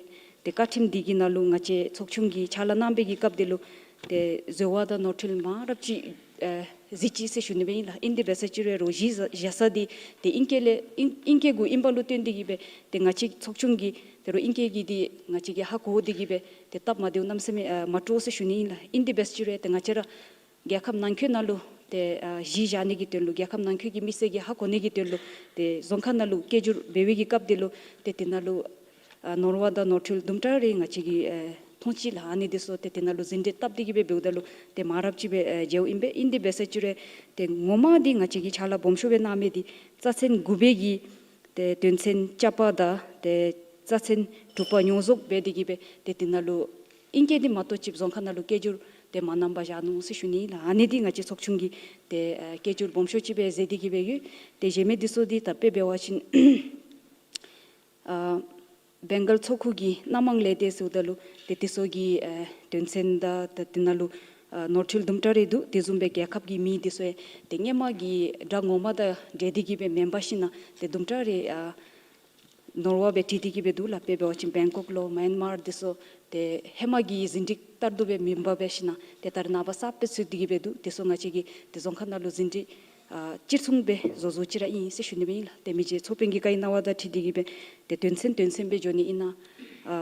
ཏེ་བཀའ་ཁྲིམས་འདི་གི་ནང་ལུ་ང་བཅས་ཚོགས་ཆུང་གི་ཕྱག་ལཱ་གནང་པའི་གི་སྐབས་དེ་ལུ་ཏེ་འཛོལ་བ་དང་ནོར་འཁྲུལ་མང་རབས་ཅིག་ཨེ་གཟིགས་ཅི་ཟེར་ཞུ་ནི་སྦེ་ཨིན་ལགས། ཨིན་དེ་འབད་ས་ཅི་རུང་རོགས་གཞི་བཞག་ས་འདི་ཏེ་ཨིང་སྐད་ལས་ཨིང་ཨིང་སྐད་གུ་ཨིན་པ་ལུ་བརྟེན་ཏེ་གི་སྦེ་ཏེ་ང་བཅས་ཚོགས་ཆུང་གིས་ཏེ་རོགས་ཨིང་སྐད་ཀྱི་འདི་ང་བཅས་ཀྱིས་ཧ་གོ་སྟེ་གི་སྦེ་ཏེ་སྟབས་མ་བདེཝ་གནམ་མེད་ས་མེད་ཨ་མ་འདྲཝ་ཟེར་ཞུ་ནི་ཨིན་ལགས། ཨིན་དེ་འབད་ས་ཅི་རུང་ཏེ་ང་བཅས་ར་རྒྱལ་ཁབ་ནང་འཁོད་ནང་ལུ་ཏེ་ཨ་གཞི་བཞག་ནི་གི་དོན་ལུ་རྒྱལ་ཁབ་ནང་འཁོད་ཀྱི་མི་སེར་གྱིས་ཧ་གོ་ནི་གི་དོན་ལུ་ཏེ་རྫོང་ཁག་ནང་ལུ་སྐད་སྒྱུར་འབད་བའི་གི་སྐབས་དེ་ལུ་ཏེ་དེ་ནང་ལུ་ཨ་ནོར་བ་དང་ནོར་འཁྲུལ་དུམ་གྲ་རེ་ང་བཅས་ཀྱིས་ཨེ་མཐོང་ཅི་ལགས། ཨ་ནི་འདི་ཚུ་ཏེ་དེ་ནང་ལུ་ཟིན་བྲིས་བཏབ་སྟེ་གི་སྦེ་འབདཝ་ད་ལུ་ཏེ་མང་རབས་ཅིག་སྦེ་ཨེ་མཇལཝ་ཨིན་པས། ཨིན་དེ་འབད་ས་ཅི་རུང་ཏེ་ངོ་མ་འདི་ང་བཅས་ཀྱིས་ཕྱག་ལཱ་སྦོམ་ཤོས་སྦེ་གནང་མི་འདི་རྩ་ཚན་དགུ་པའི་གི་ཏེ་དོན་ཚན་བཅའ་པ་དང་ཏེ་རྩ་ཚན་དྲུག་པ་ཡོངས་རྫོགས་འབད་དེ་གི་སྦེ་ཏེ་དེ་ནང་ལུ་ཨིང་སྐད་འདི་མ་གཏོགས་ཅིག་རྫོང་ཁག་ནང་ལུ་སྐད་སྒྱུར་ཏེ་མ་གནང་པར་བཞག་ནུག་ཟེར་ཞུ་ནི་ཨིན་ལགས། ཨ་ནི་འདི་ང་བཅས་ཚོགས་ཆུང་གིས་ཏེ་ཨ་སྐད་སྒྱུར་སྦོམ་ཤོས་ཅིག་སྦེ་མཛད་དེ་གི་སྦེ་ཡོད། ཏེ་གཞན་མི་འདི་ཚུ་འདི་ད་དཔེ་འབད་བ་ཅིན་ཨ་བེང་གཱལ་མཚོ་ཁུག་གི་སྣ་མང་ལས་སྡེ་ཟེརཝ་ད་ལུ་ཏེ་འདི་ཚུ་གི་ཨ་དོན་ཚན་དང་ཏེ་དེ་ནང་ལུ་ཨ་ནོར་འཁྲུལ་དུམ་གྲ་རེ་འདུག། དེ་བཟུམ་སྦེ་རྒྱལ་ཁབ་ཀྱི་མིང་འདི་ཚུ་ཡང་ཏེ་སྔོན་མ་གི་སྒྲ་ངོ་མ་དང་འདྲ་སྟེ་གི་སྦེ་མེན་པར་ཞིན་ན་ཏེ་དུམ་གྲ་རེ་ཨ་ནོར་བ་སྦེ་བྲིས་ཏེ་གི་སྦེ་འདུག་ལགས། དཔེ་འབད་བ་ཅིན་བེང་ཀོག་ལོ་མཱ་ཡན་མར་འདི་ཚུ་ཏེ་ཧེ་མ་གི་ཟིན་བྲིས་ལྟར་དུ་སྦེ་མེན་པར་འབད་ཞིན་ན་ཏེ་ད་རེས་ནངས་པ་གསརཔ་སྦེ་བཙུགས་ཏེ་གི་སྦེ་འདུག། དེ་ཚུ་ང་བཅས་ཀྱིས་ཏེ་རྫོང་ཁག་ནང་ལུ་ཟིན་བྲིས་ཨ་གཅིག་མཚུངས་སྦེ་བཟོ་བཟོཝ་ཅིག་ར་ཨིན་ཟེར་ཞུ་ནི་སྦེ་ཨིན་ལགས། ཏེ་མི་རྗེ་ཚོགས་དཔོན་གྱི་བཀའ་ཡིག་གནང་བ་དང་འཁྲིལ་ཏེ་གི་སྦེ་ཏེ་དོན་ཚན་དོན་ཚན་སྦེ་འགྱོ་ནི་ཨིན་ན་ཨ་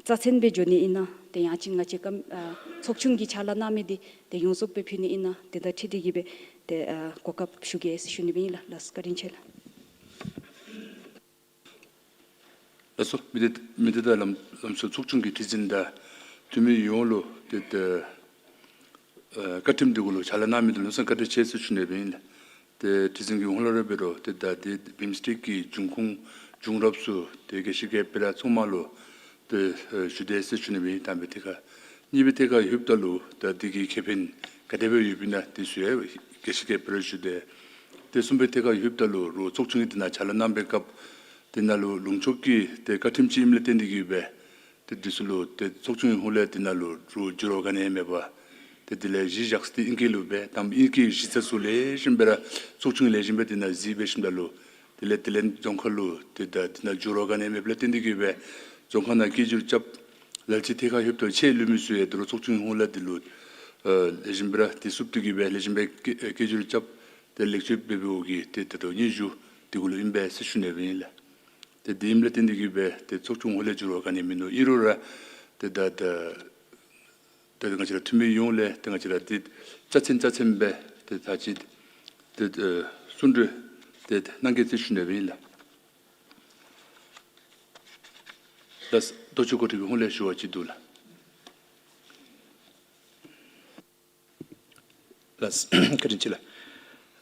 རྩ་ཚན་སྦེ་འགྱོ་ནི་ཨིན་ན་ཏེ་ཡང་ཅིན་ང་བཅས་ཀྱི་ཨ་ཚོགས་ཆུང་གིས་ཕྱག་ལཱ་གནང་མི་འདི་ཏེ་ཡོངས་རྫོགས་སྦེ་ཕུལ་ནི་ཨིན་ན་དེ་དང་འཁྲིལ་ཏེ་གི་སྦེ་ཏེ་ཨ་གོ་སྐབས་ཞུ་གེ་ཟེར་ཞུ་ནི་སྦེ་ཨིན་ལགས། ལགས་སོ། བཀའ་དྲིན་ཆེ་ལགས། ལགས་སོ། མི་སྡེ་མི་སྡེ་དང་ལམ་ལམ་སང་ཚོགས་ཆུང་གི་ཁྲི་འཛིན་དང་འཐུས་མི་ཡོངས་ལུ་ཏེ་ཏེ་ཨ་བཀའ་ཁྲིམས་འདི་གུ་ལུ་ཕྱག་ལཱ་གནང་མི་འདི་ལུ་ལམ་སང་བཀའ་དྲིན་ཆེ་ཟེར་ཞུ་ནི་སྦེ་ཨིན་ལགས། ཏེ་ཁྲི་འཛིན་གྱིས་ཧོང་ལོ་ར་འབད་རུང་ཏེ་ད་ཏེ་བེམ་སྟེགས་ཀྱི་འབྱུང་ཁུངས་བྱུང་རབས་ཚུ་ཏེ་དགེ་བཤེས་རྒྱལཔོ་སྦེ་ར་ཚང་མ་ལུ་ཏེ་ཨ་ཞུ་དེས་ཟེར་ཞུ་ནི་སྦེ་ཨིན། དང་པའི་ཐད་ཁར། གཉིས་པའི་ཐད་ཁར་ལྷོདཔ་ད་ལུ་ད་འདི་གི་ཁེ་ཕན་ག་དེ་སྦེ་ཡོདཔ་ཨིན་ན་འདི་ཚུ་ཡང་དགེ་བཤེས་རྒྱལཔོ་སྦེ་ར་ཞུ་དེས། ཏེ་གསུམ་པའི་ཐད་ཁར་ལྷོདཔ་ད་ལུ་རོགས་ཚོགས་ཆུང་གིས་འདི་ནང་ཕྱག་ལཱ་གནང་པའི་སྐབས་འདི་ནང་ལུ་ལུང་ཕྱོགས་ཀྱི་ཏེ་བཀའ་ཁྲིམས་ཅིག་ཨིནམ་ལས་བརྟེན་ཏེ་གི་སྦེ་ཏེ་འདི་ཚུ་ལུ་ཏེ་ཚོགས་ཆུང་གི་ཧོང་ལས་འདི་ནང་ལུ་རོགས་བསྒྱུར་བ་ག་ནི་ཡང་མེད་པར་ཏེ་དེ་ལས་གཞི་བཞག་སྟེ་ཨིང་སྐད་ལུ་སྦེ་དང་ཨིང་སྐད་གཞི་རྩ་ཚུ་ལེགས་ཤོམ་སྦེ་ར་ཚོགས་ཆུང་གིས་ལེགས་ཤོམ་སྦེ་འདི་ནང་གཟིགས་འབད་ཞིནམ་ད་ལུ་དེ་ལས་དེ་ལས་རྫོང་ཁག་ལུ་ཏེ་ད་འདི་ནང་བསྒྱུར་བ་ག་ནི་ཡང་མེདཔ་ལས་བརྟེན་ཏེ་གི་སྦེ་རྫོང་ཁག་ནང་སྐད་སྒྱུར་རྐྱབ་ལ་ལུ་ཅིག་ཐད་ཁར་ལྷོདཔ་ད་ཆེ་ལུས་མི་ཚུ་ཡང་ད་རུང་ཚོགས་ཆུང་གི་ཧོང་ལས་འདི་ལུ་ཨ་ལེགས་ཤོམ་སྦེ་ར་ཏེ་བསུབ་སྟེ་གི་སྦེ་ལེགས་ཤོམ་སྦེ་སྐད་སྐད་སྒྱུར་རྐྱབ་སྟེ་ལེགས་བཅོས་འབད་འབདཝ་གི་ཏེ་ད་ལྟོ་སྙན་ཞུ་འདི་གུ་ལུ་ཨིན་པས་ཟེར་ཞུ་ནི་སྦེ་ཨིན་ལགས། ཏེ་དེ་ཨིནམ་ལས་བརྟེན་ཏེ་གི་སྦེ་ཏེ་ཚོགས་ཆུང་ཧོང་ལས་བསྒྱུར་བ་ག་ནི་ཡང་མིན་འདུག། ཨིན་རུང་ར་ཏེ་ད་ད་ད་ང་བཅས་ར་འཐུས་མི་ཡོངས་ལས་ཏེ་ང་བཅས་ར་ཏེ་རྩ་ཚན་རྩ་ཚན་སྦེ་ཏེ་ད་ཅི་ཏེ་ཨ་གསུང་གྲོས་ཏེ་གནང་གེ་ཟེར་ཞུ་ནི་སྦེ་ཨིན་ལགས། ལགས། ལྟོ་ཆས་འགོ་ཁྲིདཔ་ཧོང་ལས་ཞུ་བ་ཅིག་འདུག་ལགས། ལགས། བཀའ་དྲིན་ཆེ་ལགས།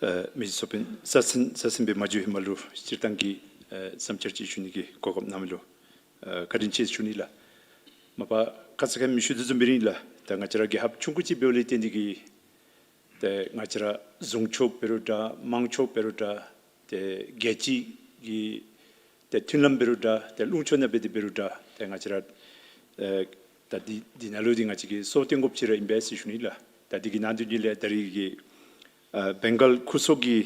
ཨ་མི་རྗེ་ཚོགས་དཔོན་རྩ་ཚན་རྩ་ཚན་སྦེ་མ་འགྱོ་ཧེ་མ་ལུ་སྤྱིར་བཏང་གི་ཨ་བསམ་འཆར་ཅིག་ཞུ་ནི་གི་གོ་སྐབས་གནང་མི་ལུ་ཨ་བཀའ་དྲིན་ཆེ་ཞུ་ནི་ལགས། མ་པ་ཁ་ཙ་ཁ་ཉིནམ་ཞུ་དོ་བཟུམ་སྦེ་ར་ཨིན་ལགས། ད་ང་བཅས་ར་རྒྱལ་ཁབ་ཆུང་ཀུ་ཅིག་འབདཝ་ལས་བརྟེན་ཏེ་གི་ཏེ་ང་བཅས་ར་རྫོང་ཕྱོགས་འབད་རུང་འདྲ་དམངས་ཕྱོགས་འབད་རུང་འདྲ་ཏེ་རྒྱལ་སྤྱི་གི་ཏེ་མཐུན་ལམ་འབད་རུང་འདྲ་ཏེ་ལུང་ཕྱོགས་ནང་འབད་དེ་འབད་རུང་འདྲ་ཏེ་ང་བཅས་ར་ཨེ་ད་འདི་འདི་ནང་ལུ་འདི་ང་བཅས་ཀྱིས་སྲོག་བཏོན་དགོཔ་ཅིག་ར་ཨིན་པས་ཟེར་ཞུ་ནི་ལགས། ད་འདི་གི་ནང་དོན་འདི་ལས་ད་རིས་ཀྱི་ཨ་བེང་གཱལ་ཁུག་སོ་གི་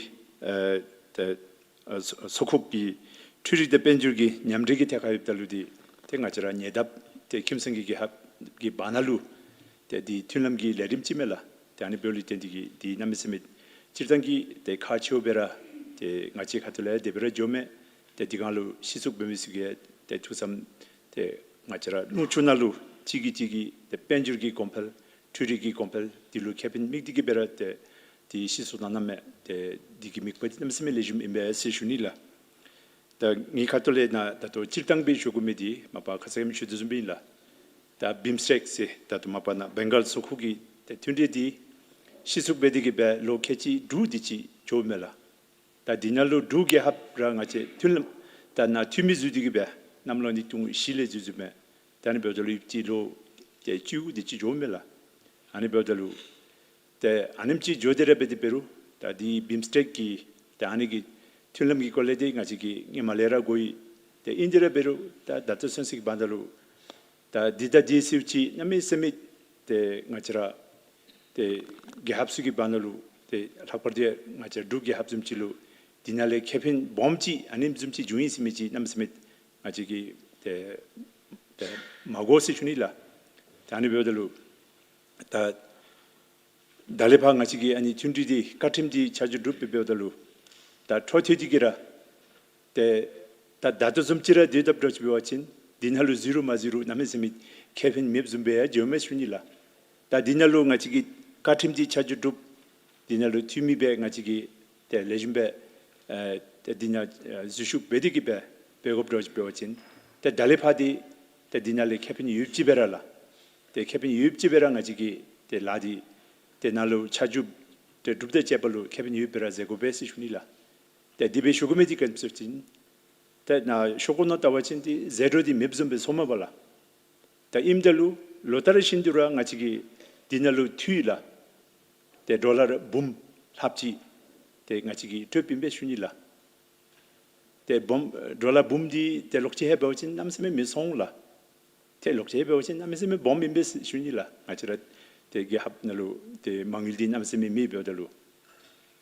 ཨ་ཏེ་ཨ་མཚོ་མཚོ་ཁུག་གི་འཕྲུལ་རིག་དང་དཔལ་འབྱོར་གྱི་མཉམ་འབྲེལ་གྱི་ཐད་ཁར་ཡོདཔ་ད་ལུ་འདི་ཏེ་ང་བཅས་ར་ཉེ་འདབས་ཏེ་ཁྱིམ་ཚང་གི་རྒྱལ་ཁབ་ཀྱི་བར་ན་ལུ་ཏེ་འདི་མཐུན་ལམ་གྱི་ལས་རིམ་ཅིག་མས་ལགས། ཏེ་ཨ་ནི་འབདཝ་ལས་བརྟེན་ཏེ་གི་འདི་གནམ་མེད་ས་མེད་སྤྱིར་བཏང་གི་ཏེ་ཁག་ཆེཝ་སྦེ་ར་ཏེ་ང་བཅས་ཁ་ཐུག་ལས་དེ་སྦེ་ར་འགྱོཝ་མས། ཏེ་འདི་གང་ལུ་སྤྱི་ཚོགས་འབད་མི་ཚུ་གིས་ཏེ་ཐུགས་བསམ་ཏེ་ང་བཅས་ར་ལུང་ཕྱོགས་ནང་ལུ་གཅིག་གིས་གཅིག་གི་ཏེ་དཔལ་འབྱོར་གྱི་གོང་འཕེལ་ འཕྲུལ་རིག་གི་གོང་འཕེལ་འདི་ལུ་ཁེ་ཕན་དམིགས་ཏེ་གི་སྦེ་ར་ཏེ་འདི་གཞི་བཙུགས་གནངམ་མས། ཏེ་འདི་གི་དམིགས་པ་འདི་གནམ་མེད་ས་མེད་ལེགས་ཤོམ་ཨིན་པས་ཟེར་ཞུ་ནི་ལགས། ད་ངེའི་ཁ་ཐུག་ལས་ནཱ་ད་ལྟོ་སྤྱིར་བཏང་སྦེ་ཞུ་དགོ་མི་འདི་མ་པ་ཁ་ཙ་ཁ་ཉིནམ་ཞུ་དོ་བཟུམ་སྦེ་ཨིན་ལགས། ད་བིམ་སི་ཊེཀ་ཟེར་ད་ལྟོ་མ་པ་ནཱ་བེང་གཱལ་ས་ཁུག་གི་ཏེ་མཐུན་འབྲེལ་འདི་གཞི་བཙུགས་འབད་དེ་གི་སྦེ་ལོ་ཁལ་གཅིག་དྲུག་དེ་ཅིག་འགྱོཝ་མས་ལགས། ད་འདི་ནང་ལུ་འབྲུག་རྒྱལ་ཁབ་ར་ང་བཅས་མཐུན་ལམ་ད་ནཱ་འཐུས་མི་འཛུལ་ཏེ་གི་སྦེ་གནམ་ལོ་ཉིས་སྟོང་བཞི་ལས་འཛུལ་འཛུལཝ་མས། ད་ཨ་ནི་འབདཝ་ད་ལུ་ཡུདཔ་ཅིག་ལོ་ཏེ་བཅུ་དེ་ཅིག་འགྱོཝ་མས་ལགས། ཨ་ནི་འབདཝ་ད་ལུ་ཏེ་ཨ་ནེམ་ཅིག་འགྱོ་སྟེ་ར་འབད་དེ་འབད་རུང་ད་འདི་བིམ་སི་ཊེཀ་གི་ད་ཨ་ནི་གི་མཐུན་ལམ་གྱི་སྐོར་ལས་འདི་ང་བཅས་ཀྱིས་ཧེ་མ་ལས་ར་གོ་ཡི། ཏེ་ཨིན་ཏེ་ར་འབད་རུང་ད་ད་ལྟོ་ཚུན་ཚོད་ཀྱི་བར་ན་ལུ་ད་འདི་ད་འདི་ཟེརཝ་ཅིག་གནམ་མེད་ས་མེད་ཏེ་ང་བཅས་ར་ཏེ་རྒྱལ་ཁབ་ཚུ་གི་བར་ན་ལུ་ཏེ་ལྷག་པར་དུ་ང་བཅས་འབྲུག་རྒྱལ་ཁབ་བཟུམ་ཅིག་ལུ་འདི་ནང་ལས་ཁེ་ཕན་སྦོམ་ཅིག་ཨ་ནེམ་བཟུམ་ཅིག་འབྱུང་ཡི་ཟེར་མི་ཅིག་གནམ་མེད་ས་མེད་ང་བཅས་ཀྱིས་ཏེ་ཏེ་མ་གོ་ཟེར་ཞུ་ནི་ལགས། ད་ཨ་ནི་འབདཝ་ད་ལུ་ད་ད་ལས་ཕར་ང་བཅས་ཀྱིས་ཨ་ནི་མཐུན་འབྲེལ་འདི་བཀའ་ཁྲིམས་འདི་ཆ་འཇོག་གྲུབ་སྦེ་འབདཝ་ད་ལུ་ད་འཕྲོ་མཐུད་དེ་གི་ར་ཏེ་ད་ད་ལྟོ་བཟུམ་ཅིག་ར་སྡོད་དཔ་འདྲཝ་ཅིག་འབད་བ་ཅིན་འདི་ནང་ལུ་འཛུལ་རུང་མ་འཛུལ་རུང་གནམ་མེད་ས་མེད་ཁེ་ཕན་མེདཔ་བཟུམ་སྦེ་ཡང་འགྱོཝ་མས་ཞུ་ནི་ལགས། ད་འདི་ནང་ལུ་ང་བཅས་ཀྱིས་བཀའ་ཁྲིམས་འདི་ཆ་འཇོག་གྲུབ། འདི་ནང་ལུ་འཐུས་མི་སྦེ་ང་བཅས་ཀྱིས་ཏེ་ལེགས་ཤོམ་སྦེ་ཨེ་ཏེ་འདི་ནང་ཨེ་འཛུལ་ཞུགས་འབད་དེ་གི་སྦེ་འབད་དགོཔ་འདྲཝ་ཅིག་འབད་བ་ཅིན་ཏེ་ད་ལས་ཕར་འདི་ཏེ་འདི་ནང་ལས་ཁེ་ཕན་ཡོདཔ་ཅིག་སྦེ་ར་ལགས། ཏེ་ཁེ་ཕན་ཡོདཔ་ཅིག་སྦེ་ར་ང་བཅས་ཀྱིས་ཏེ་ལཱ་འདི་ཏེ་ནཱ་ལུ་ཆ་འཇོག་ཏེ་གྲུབ་དང་བཅས་པ་ལུ་ཁེ་ཕན་ཡོདཔ་སྦེ་ར་མཛད་དགོ་པས་ཟེར་ཞུ་ནི་ལགས། ཏེ་དེ་སྦེ་ཞུ་དགོ་མི་འདི་ག་ཅི་སྨོ་ཟེར་བ་ཅིན་ཏེ་ནཱ་ཤོག་གུ་ནང་བལྟ་བ་ཅིན་ཏེ་ཟད་འགྲོ་འདི་མེདཔ་བཟུམ་སྦེ་སོང་མས་པ་ལགས། ད་ཨིནམ་ད་ལུ་ལོ་ལྟར་བཞིན་དུ་ར་ང་བཅས་ཀྱིས་འདི་ནང་ལུ་འཐུས་ལགས། ཏེ་ཌོ་ལར་འབུམ་ལྷགཔ་ཅིག་ཏེ་ང་བཅས་ཀྱིས་སྤྲོདཔ་ཨིན་པས་ཞུ་ནི་ལགས། ཏེ་འབུམ་ཌོ་ལར་འབུམ་འདི་ཏེ་ལོག་ཅི་ཧེ་འབད་བ་ཅིན་གནམ་མེད་ས་མེད་མི་སོང་ལགས། ཏེ་ལོག་ཅི་ཧེ་འབད་བ་ཅིན་གནམ་མེད་ས་མེད་སྦོམ་ཨིན་པས་ཞུ་ནི་ལགས། ང་བཅས་ར་ཏེ་རྒྱལ་ཁབ་ནང་ལུ་ཏེ་མ་དངུལ་འདི་གནམ་མེད་ས་མེད་མེད་འབདཝ་ད་ལུ།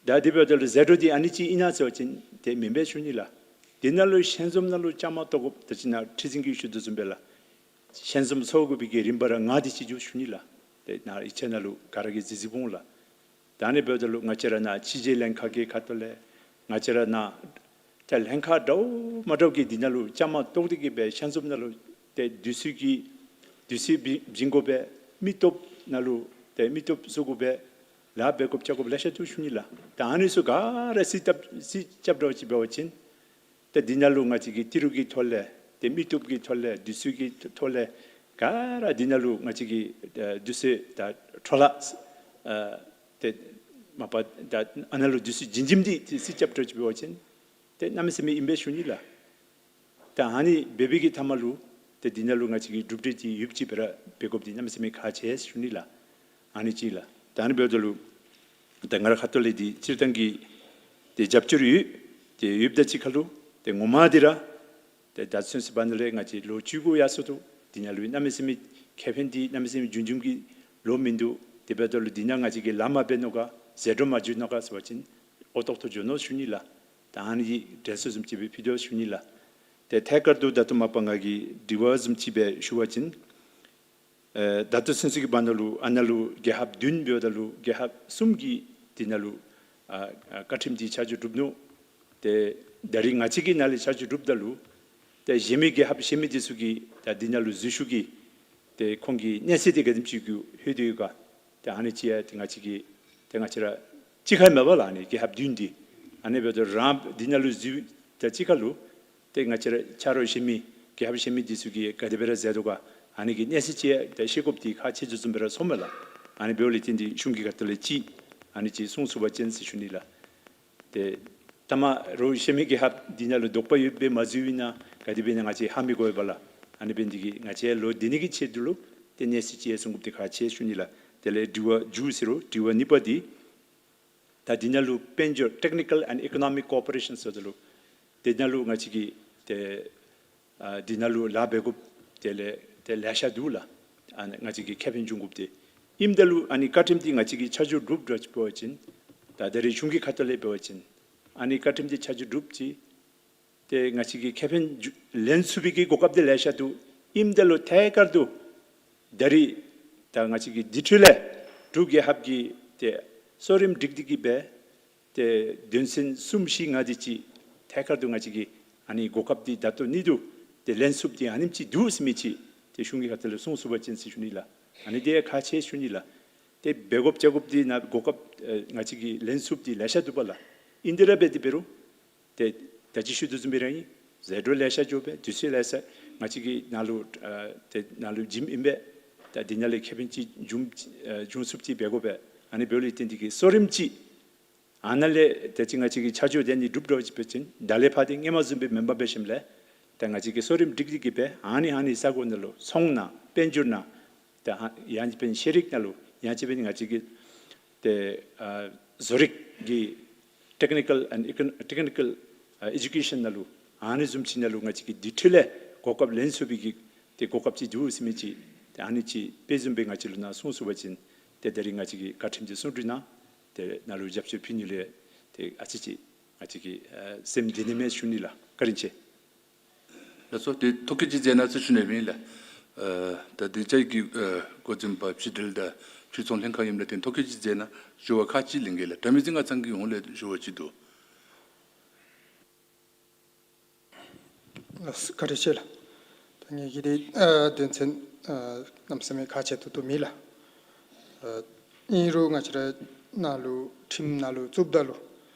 ད་དེ་འབདཝ་ད་ལུ་ཟད་འགྲོ་འདི་ཨ་ནི་ཅིག་ཨིན་ན་ཟེར་བ་ཅིན་ཏེ་མེན་པས་ཞུ་ནི་ལགས། འདི་ནང་ལུ་ཞལ་འཛོམས་ནང་ལུ་བཅའ་མར་གཏོགས་དགོཔ་ད་ཅི་ནཱ་ཁྲི་འཛིན་གྱིས་ཞུ་དོ་བཟུམ་སྦེ་ལགས། ཞལ་འཛོམས་ཚོགས་དགོ་པའི་གི་རིམ་པ་ར་ལྔ་དེ་ཅིག་འདུག་ཞུ་ནི་ལགས། ཏེ་ནཱ་ཡིག་ཆ་ནང་ལུ་ག་ར་གིས་གཟིགས་གཟིགསཔ་འོང་ལགས། ད་ཨ་ནི་འབདཝ་ད་ལུ་ང་བཅས་ར་ནཱ་ཕྱི་རྒྱལ་ལྷན་ཁག་གི་ཁ་ཐུག་ལས་ང་བཅས་ར་ནཱ་ཏེ་ལྷན་ཁག་འདྲཝ་མ་འདྲཝ་གིས་འདི་ནང་ལུ་བཅའ་མར་གཏོགས་ཏེ་གི་སྦེ་ཞལ་འཛོམས་ནང་ལུ་ཏེ་དུས་ཚོད་ཀྱི་དུས་ཚོད་བྱིན་དགོ་པས། མི་སྟོབས་ནང་ལུ་ཏེ་མི་སྟོབས་བཙུགས་དགོ་པས། ལཱ་འབད་དགོཔ་རྐྱབ་དགོཔ་ལེ་ཤ་འདུག་ཞུ་ནི་ལགས། ད་ཨ་ནི་ཚུ་ག་ར་རྩིས་བཏབ་རྩིས་རྐྱབ་འདྲཝ་ཅིག་འབད་བ་ཅིན་ཏེ་འདི་ནང་ལུ་ང་བཅས་ཀྱིས་ཏི་རུ་གི་ཐོག་ལས་ཏེ་མི་སྟོབས་ཀྱི་ཐོག་ལས་དུས་ཚོད་ཀྱི་ཐོག་ལས་ག་ར་འདི་ནང་ལུ་ང་བཅས་ཀྱིས་ཨེ་དུས་ཚོད་ད་འཕྲོ་བརླག་ཨེ་ཏེ་མ་པ་ད་ཨ་ནཱ་ལུ་དུས་ཚོད་བྱིན་བྱིནམ་འདི་ཏེ་རྩིས་རྐྱབ་འདྲཝ་ཅིག་འབད་བ་ཅིན་ཏེ་གནམ་མེད་ས་མེད་ཨིན་པས་ཞུ་ནི་ལགས། ད་ཨ་ནི་འབད་བའི་གི་མཐའ་མ་ལུ་ཏེ་འདི་ནང་ལུ་ང་བཅས་ཀྱིས་གྲུབ་འབྲས་འདི་ཡོདཔ་ཅིག་སྦེ་ར་འབད་དགོཔ་འདི་གནམ་མེད་ས་མེད་ཁག་ཆེ་ཞུ་ནི་ལགས། ཨ་ནི་ཅིག་ལགས། ད་ཨ་ནི་འབདཝ་ད་ལུ་ད་ང་རའི་ཁ་ཐུག་ལས་འདི་སྤྱིར་བཏང་གི་ཏེ་རྒྱབ་སྐྱོར་ཡོད། ཏེ་ཡོདཔ་དང་གཅིག་ཁར་ལུ་ཏེ་ངོ་མ་འདི་ར་ཏེ་ད་ཚུན་ཚོད་བར་ན་ལས་ང་བཅས་ལོ་བཅུ་དགུ་ཡར་སོང་ནུག། འདི་ནང་ལུ་གནམ་མེད་ས་མེད་ཁེ་ཕན་འདི་གནམ་མེད་ས་མེད་བྱུང་བྱུངམ་གི་ལོ་མིན་འདུག། དེ་འབདཝ་ད་ལུ་འདི་ནང་ང་བཅས་ཀྱིས་ལཱ་མ་འབད་ནུག་ག་ཟད་འགྲོ་མ་འགྱོ་ནུག་ག་ཟེར་བ་ཅིན་འོ་ཏོག་ཏོ་འགྱོ་ནུག་ཞུ་ནི་ལགས། ད་ཨ་ནི་དྲན་གསོ་བཟུམ་ཅིག་སྦེ་ཕུལ་དོ་ཞུ་ནི་ལགས། ཏེ་ཐད་ཀར་དུ་ད་ལྟོ་མ་པ་ང་གིས་དྲི་བ་བཟུམ་ཅིག་སྦེ་ཞུ་བ་ཅིན་ཨེ་ད་ལྟོ་ཚུན་ཚོད་ཀྱི་བར་ན་ལུ་ཨ་ནཱ་ལུ་རྒྱལ་ཁབ་བདུན་འབདཝ་ད་ལུ་རྒྱལ་ཁབ་གསུམ་གྱིས་འདི་ནང་ལུ་ཨ་ཨ་བཀའ་ཁྲིམས་འདི་ཆ་འཇོག་གྲུབ་ནུག། ཏེ་ད་རིས་ང་བཅས་ཀྱི་ནང་ལས་ཆ་འཇོག་གྲུབ་ད་ལུ་ཏེ་གཞན་མི་རྒྱལ་ཁབ་གཞན་མི་འདི་ཚུ་གིས་ད་འདི་ནང་ལུ་འཛུལ་ཞུགས་ཀྱི་ཏེ་ཁོང་གི་གནས་ཚད་འདི་ག་དེམ་ཅིག་གུ་ལྷོད་དེ་ཡོད་ག། ཏེ་ཨ་ནི་ཅིག་ཡང་ཏེ་ང་བཅས་ཀྱིས་ཏེ་ང་བཅས་ར་གཅིག་ཁར་མེན་པ་ལགས། ཨ་ནི་རྒྱལ་ཁབ་བདུན་འདི་ཨ་ནི་འབདཝ་ད་རང་འདི་ནང་ལུ་འཛུལ་ད་གཅིག་ཁར་ལུ་ཏེ་ང་བཅས་ར་ཆ་རོགས་གཞན་མི་རྒྱལ་ཁབ་གཞན་མི་འདི་ཚུ་གིས་ག་དེ་སྦེ་ར་མཛད་དོ་ག། ཨ་ནི་གི་གནས་ཚད་ཅིག་ཡང་ཏེ་ཤེས་དགོཔ་འདི་ཁག་ཆེ་འགྱོ་བཟུམ་སྦེ་ར་སོང་མས་ལགས། ཨ་ནི་འབདཝ་ལས་བརྟེན་ཏེ་གཞུང་གི་ཁ་ཐུག་ལས་ཅིག་ཨ་ནི་ཅིག་གསུང་ཚུགས་པ་ཅིན་ཟེར་ཞུ་ནི་ལགས། ཏེ་ད་མ་རོགས་གཞན་མི་རྒྱལ་ཁབ་འདི་ནང་ལུ་དོགས་པ་ཡོདཔ་སྦེ་མ་འཛུལཝ་ཨིན་ན་ག་དེ་སྦེ་ཨིན་ན་ང་བཅས་ཧ་མི་གོ་བས་པ་ལགས། ཨ་ནི་འབད་ནི་འདི་གིས་ང་བཅས་ལོག་སྡོད་ནི་གི་ཆེད་དུ་ལུ་ཏེ་གནས་ཚད་ཅིག་ཡང་གསུང་དགོཔ་འདི་ཁག་ཆེ་ཞུ་ནི་ལགས། དེ་ལས་དྲི་བ་མཇུག་ཟེར་རུང་དྲི་བ་གཉིས་པ་འདི་ད་འདི་ནང་ལུ་དཔལ་འབྱོར་Technical and Economic Cooperation ཟེརཝ་ད་ལུ་འདི་ནང་ལུ་ང་བཅས་ཀྱིས་ཏེ་ཨ་འདི་ནང་ལུ་ལཱ་འབད་དགོཔ་དེ་ལས་ཏེ་ལེ་ཤ་འདུག་ལགས། ཨ་ནི་ང་བཅས་ཀྱིས་ཁེ་ཕན་འབྱུང་དགོཔ་འདི། ཨིནམ་ད་ལུ་ཨ་ནི་བཀའ་ཁྲིམས་འདི་ང་བཅས་ཀྱིས་ཆ་འཇོག་གྲུབ་འགྱོ་ཅི་འབད་བ་ཅིན་ད་ད་རིས་གཞུང་གི་ཁ་ཐུག་ལས་འབད་བ་ཅིན་ཨ་ནི་བཀའ་ཁྲིམས་འདི་ཆ་འཇོག་གྲུབ་ཅི། ཏེ་ང་བཅས་ཀྱིས་ཁེ་ཕན་འབྱུ་ལེན་ཚུགས་པའི་གི་གོ་སྐབས་འདི་ལེ་ཤ་འདུག། ཨིནམ་ད་ལུ་ཐད་ཀར་དུ་ད་རིས་ད་ང་བཅས་ཀྱིས་འདི་འཕྲོ་ལས་འབྲུག་རྒྱལ་ཁབ་ཀྱི་ཏེ་གསོ་རིམ་སྒྲིག་སྟེ་གི་སྦེ་ཏེ་དོན་ཚན་གསུམ་བཞི་ལྔ་དེ་ཅིག་ཐད་ཀར་དུ་ང་བཅས་ཀྱིས་ཨ་ནི་གོ་སྐབས་འདི་ད་ལྟོ་ནི་འདུག། ཏེ་ལེན་ཚུགསཔ་འདི་ཨ་ནེམ་ཅིག་འདུག་ཟེར་མི་ཅིག་ཏེ་གཞུང་གི་ཁ་ཐུག་ལས་གསུང་ཚུགས་པ་ཅིན་ཟེར་ཞུ་ནི་ལགས། ཨ་ནི་འདི་ཡང་ཁག་ཆེ་ཞུ་ནི་ལགས། ཏེ་འབད་དགོཔ་བྱ་དགོཔ་འདི་ནང་གོ་སྐབས་ཨེ་ང་བཅས་ཀྱིས་ལེན་ཚུགསཔ་འདི་ལེ་ཤ་འདུག་པ་ལགས། ཨིན་དེ་ར་འབད་དེ་འབད་རུང་ཏེ་ད་ཅི་ཞུ་དོ་བཟུམ་སྦེ་ར་ཨིན། ཟད་འགྲོ་ལེ་ཤ་འགྱོ་སྦེ་དུས་ཚོད་ལེ་ཤ་ང་བཅས་ཀྱི་ནང་ལུ་ཨ་ཏེ་ནང་ལུ་བྱིནམ་ཨིན་པས། ད་འདི་ནང་ལས་ཁེ་ཕན་ཅིག་འབྱུང་ཨ་འབྱུང་ཚུགསཔ་ཅིག་འབད་དགོ་པས། ཨ་ནི་འབདཝ་ལས་བརྟེན་འདི་གིས་གསོ་རིམ་ཅིག་ཨ་ནཱ་ལས་ད་ཅི་ང་བཅས་ཀྱི་ཆ་འཇོག་འདི་ནི་གྲུབ་འགྱོ་ཅི་འབད་བ་ཅིན་ད་ལས་ཕར་འདི་སྔོན་མ་བཟུམ་སྦེ་མེན་པར་འབད་ཞིནམ་ལས་ད་ང་བཅས་ཀྱིས་གསོ་རིམ་སྒྲིག་སྟེ་གིས་སྦེ་ཨ་ནི་ཨ་ནི་ས་གོ་ནང་ལུ་ཚོང་ནང་དཔལ་འབྱོར་ནང་ད་ཡང་ཅིན་འབད་ཤེས་རིག་ནང་ལུ་ཡང་ཅིན་འབད་ང་བཅས་ཀྱི་ཏེ་ཨ་བཟོ་རིག་གི་technical and econ- technical ཨ་education ནང་ལུ་ཨ་ནི་བཟུམ་ཅིག་ནང་ལུ་ང་བཅས་ཀྱིས་དེ་འཕྲོ་ལས་གོ་སྐབས་ལེན་ཚུགས་པའི་གི་ཏེ་གོ་སྐབས་ཅིག་འདུག་ཟེར་མི་ཅིག་ཏེ་ཨ་ནི་ཅིག་དཔེ་བཟུམ་སྦེ་ང་བཅས་ལུ་ནཱ་གསུངས་ཚུགས་པ་ཅིན་ཏེ་ད་རིས་ང་བཅས་ཀྱི་བཀའ་ཁྲིམས་ཅིག་གསུང་གྲོས་ནང་ཏེ་ནཱ་ལུ་རྒྱབ་སྐྱོར་ཕུལ་ནི་ལས་ཏེ་ཨ་ཙི་ཅིག་ང་བཅས་ཀྱི་ཨ་སེམས་བདེ་ནི་མས་ཞུ་ནི་ལགས། བཀའ་དྲིན་ཆེ། ལགས་སོ། ཏེ་ཐོ་བཀོད་ཅིག་མཛད་གནང་ཟེར་ཞུ་ནི་ཨིན་ལགས། ཨ་ད་དེ་ཅིག་གི་ཨ་འགོ་འཛིན་པ་ཕྱི་འབྲེལ་དང་ཕྱི་ཚོང་ལྷན་ཁག་ཨིནམ་ལས་ཏེ་ཐོ་བཀོད་ཅིག་མཛད་གནང་ཞུ་བ་ཁག་ཅིག་ལེན་གེ་ལགས། དགྲ་མེད་རྩེ་ལྔ་ཚང་གི་ཧོངས་ལས་ཞུ་བ་ཅིག་འདུག། ལགས་སོ། བཀའ་དྲིན་ཆེ་ལགས། ད་ངེ་གི་འདི་ཨ་དོན་ཚན་ཨ་གནམ་མེད་ས་མེད་ཁག་ཆེ་ཏོག་ཏོ་མེད་ལགས། ཨ་ཨིན་རུང་ང་བཅས་ར་ནཱ་ལུ་ཁྲིམས་ནང་ལུ་བཙུགསཔ་ད་ལུ་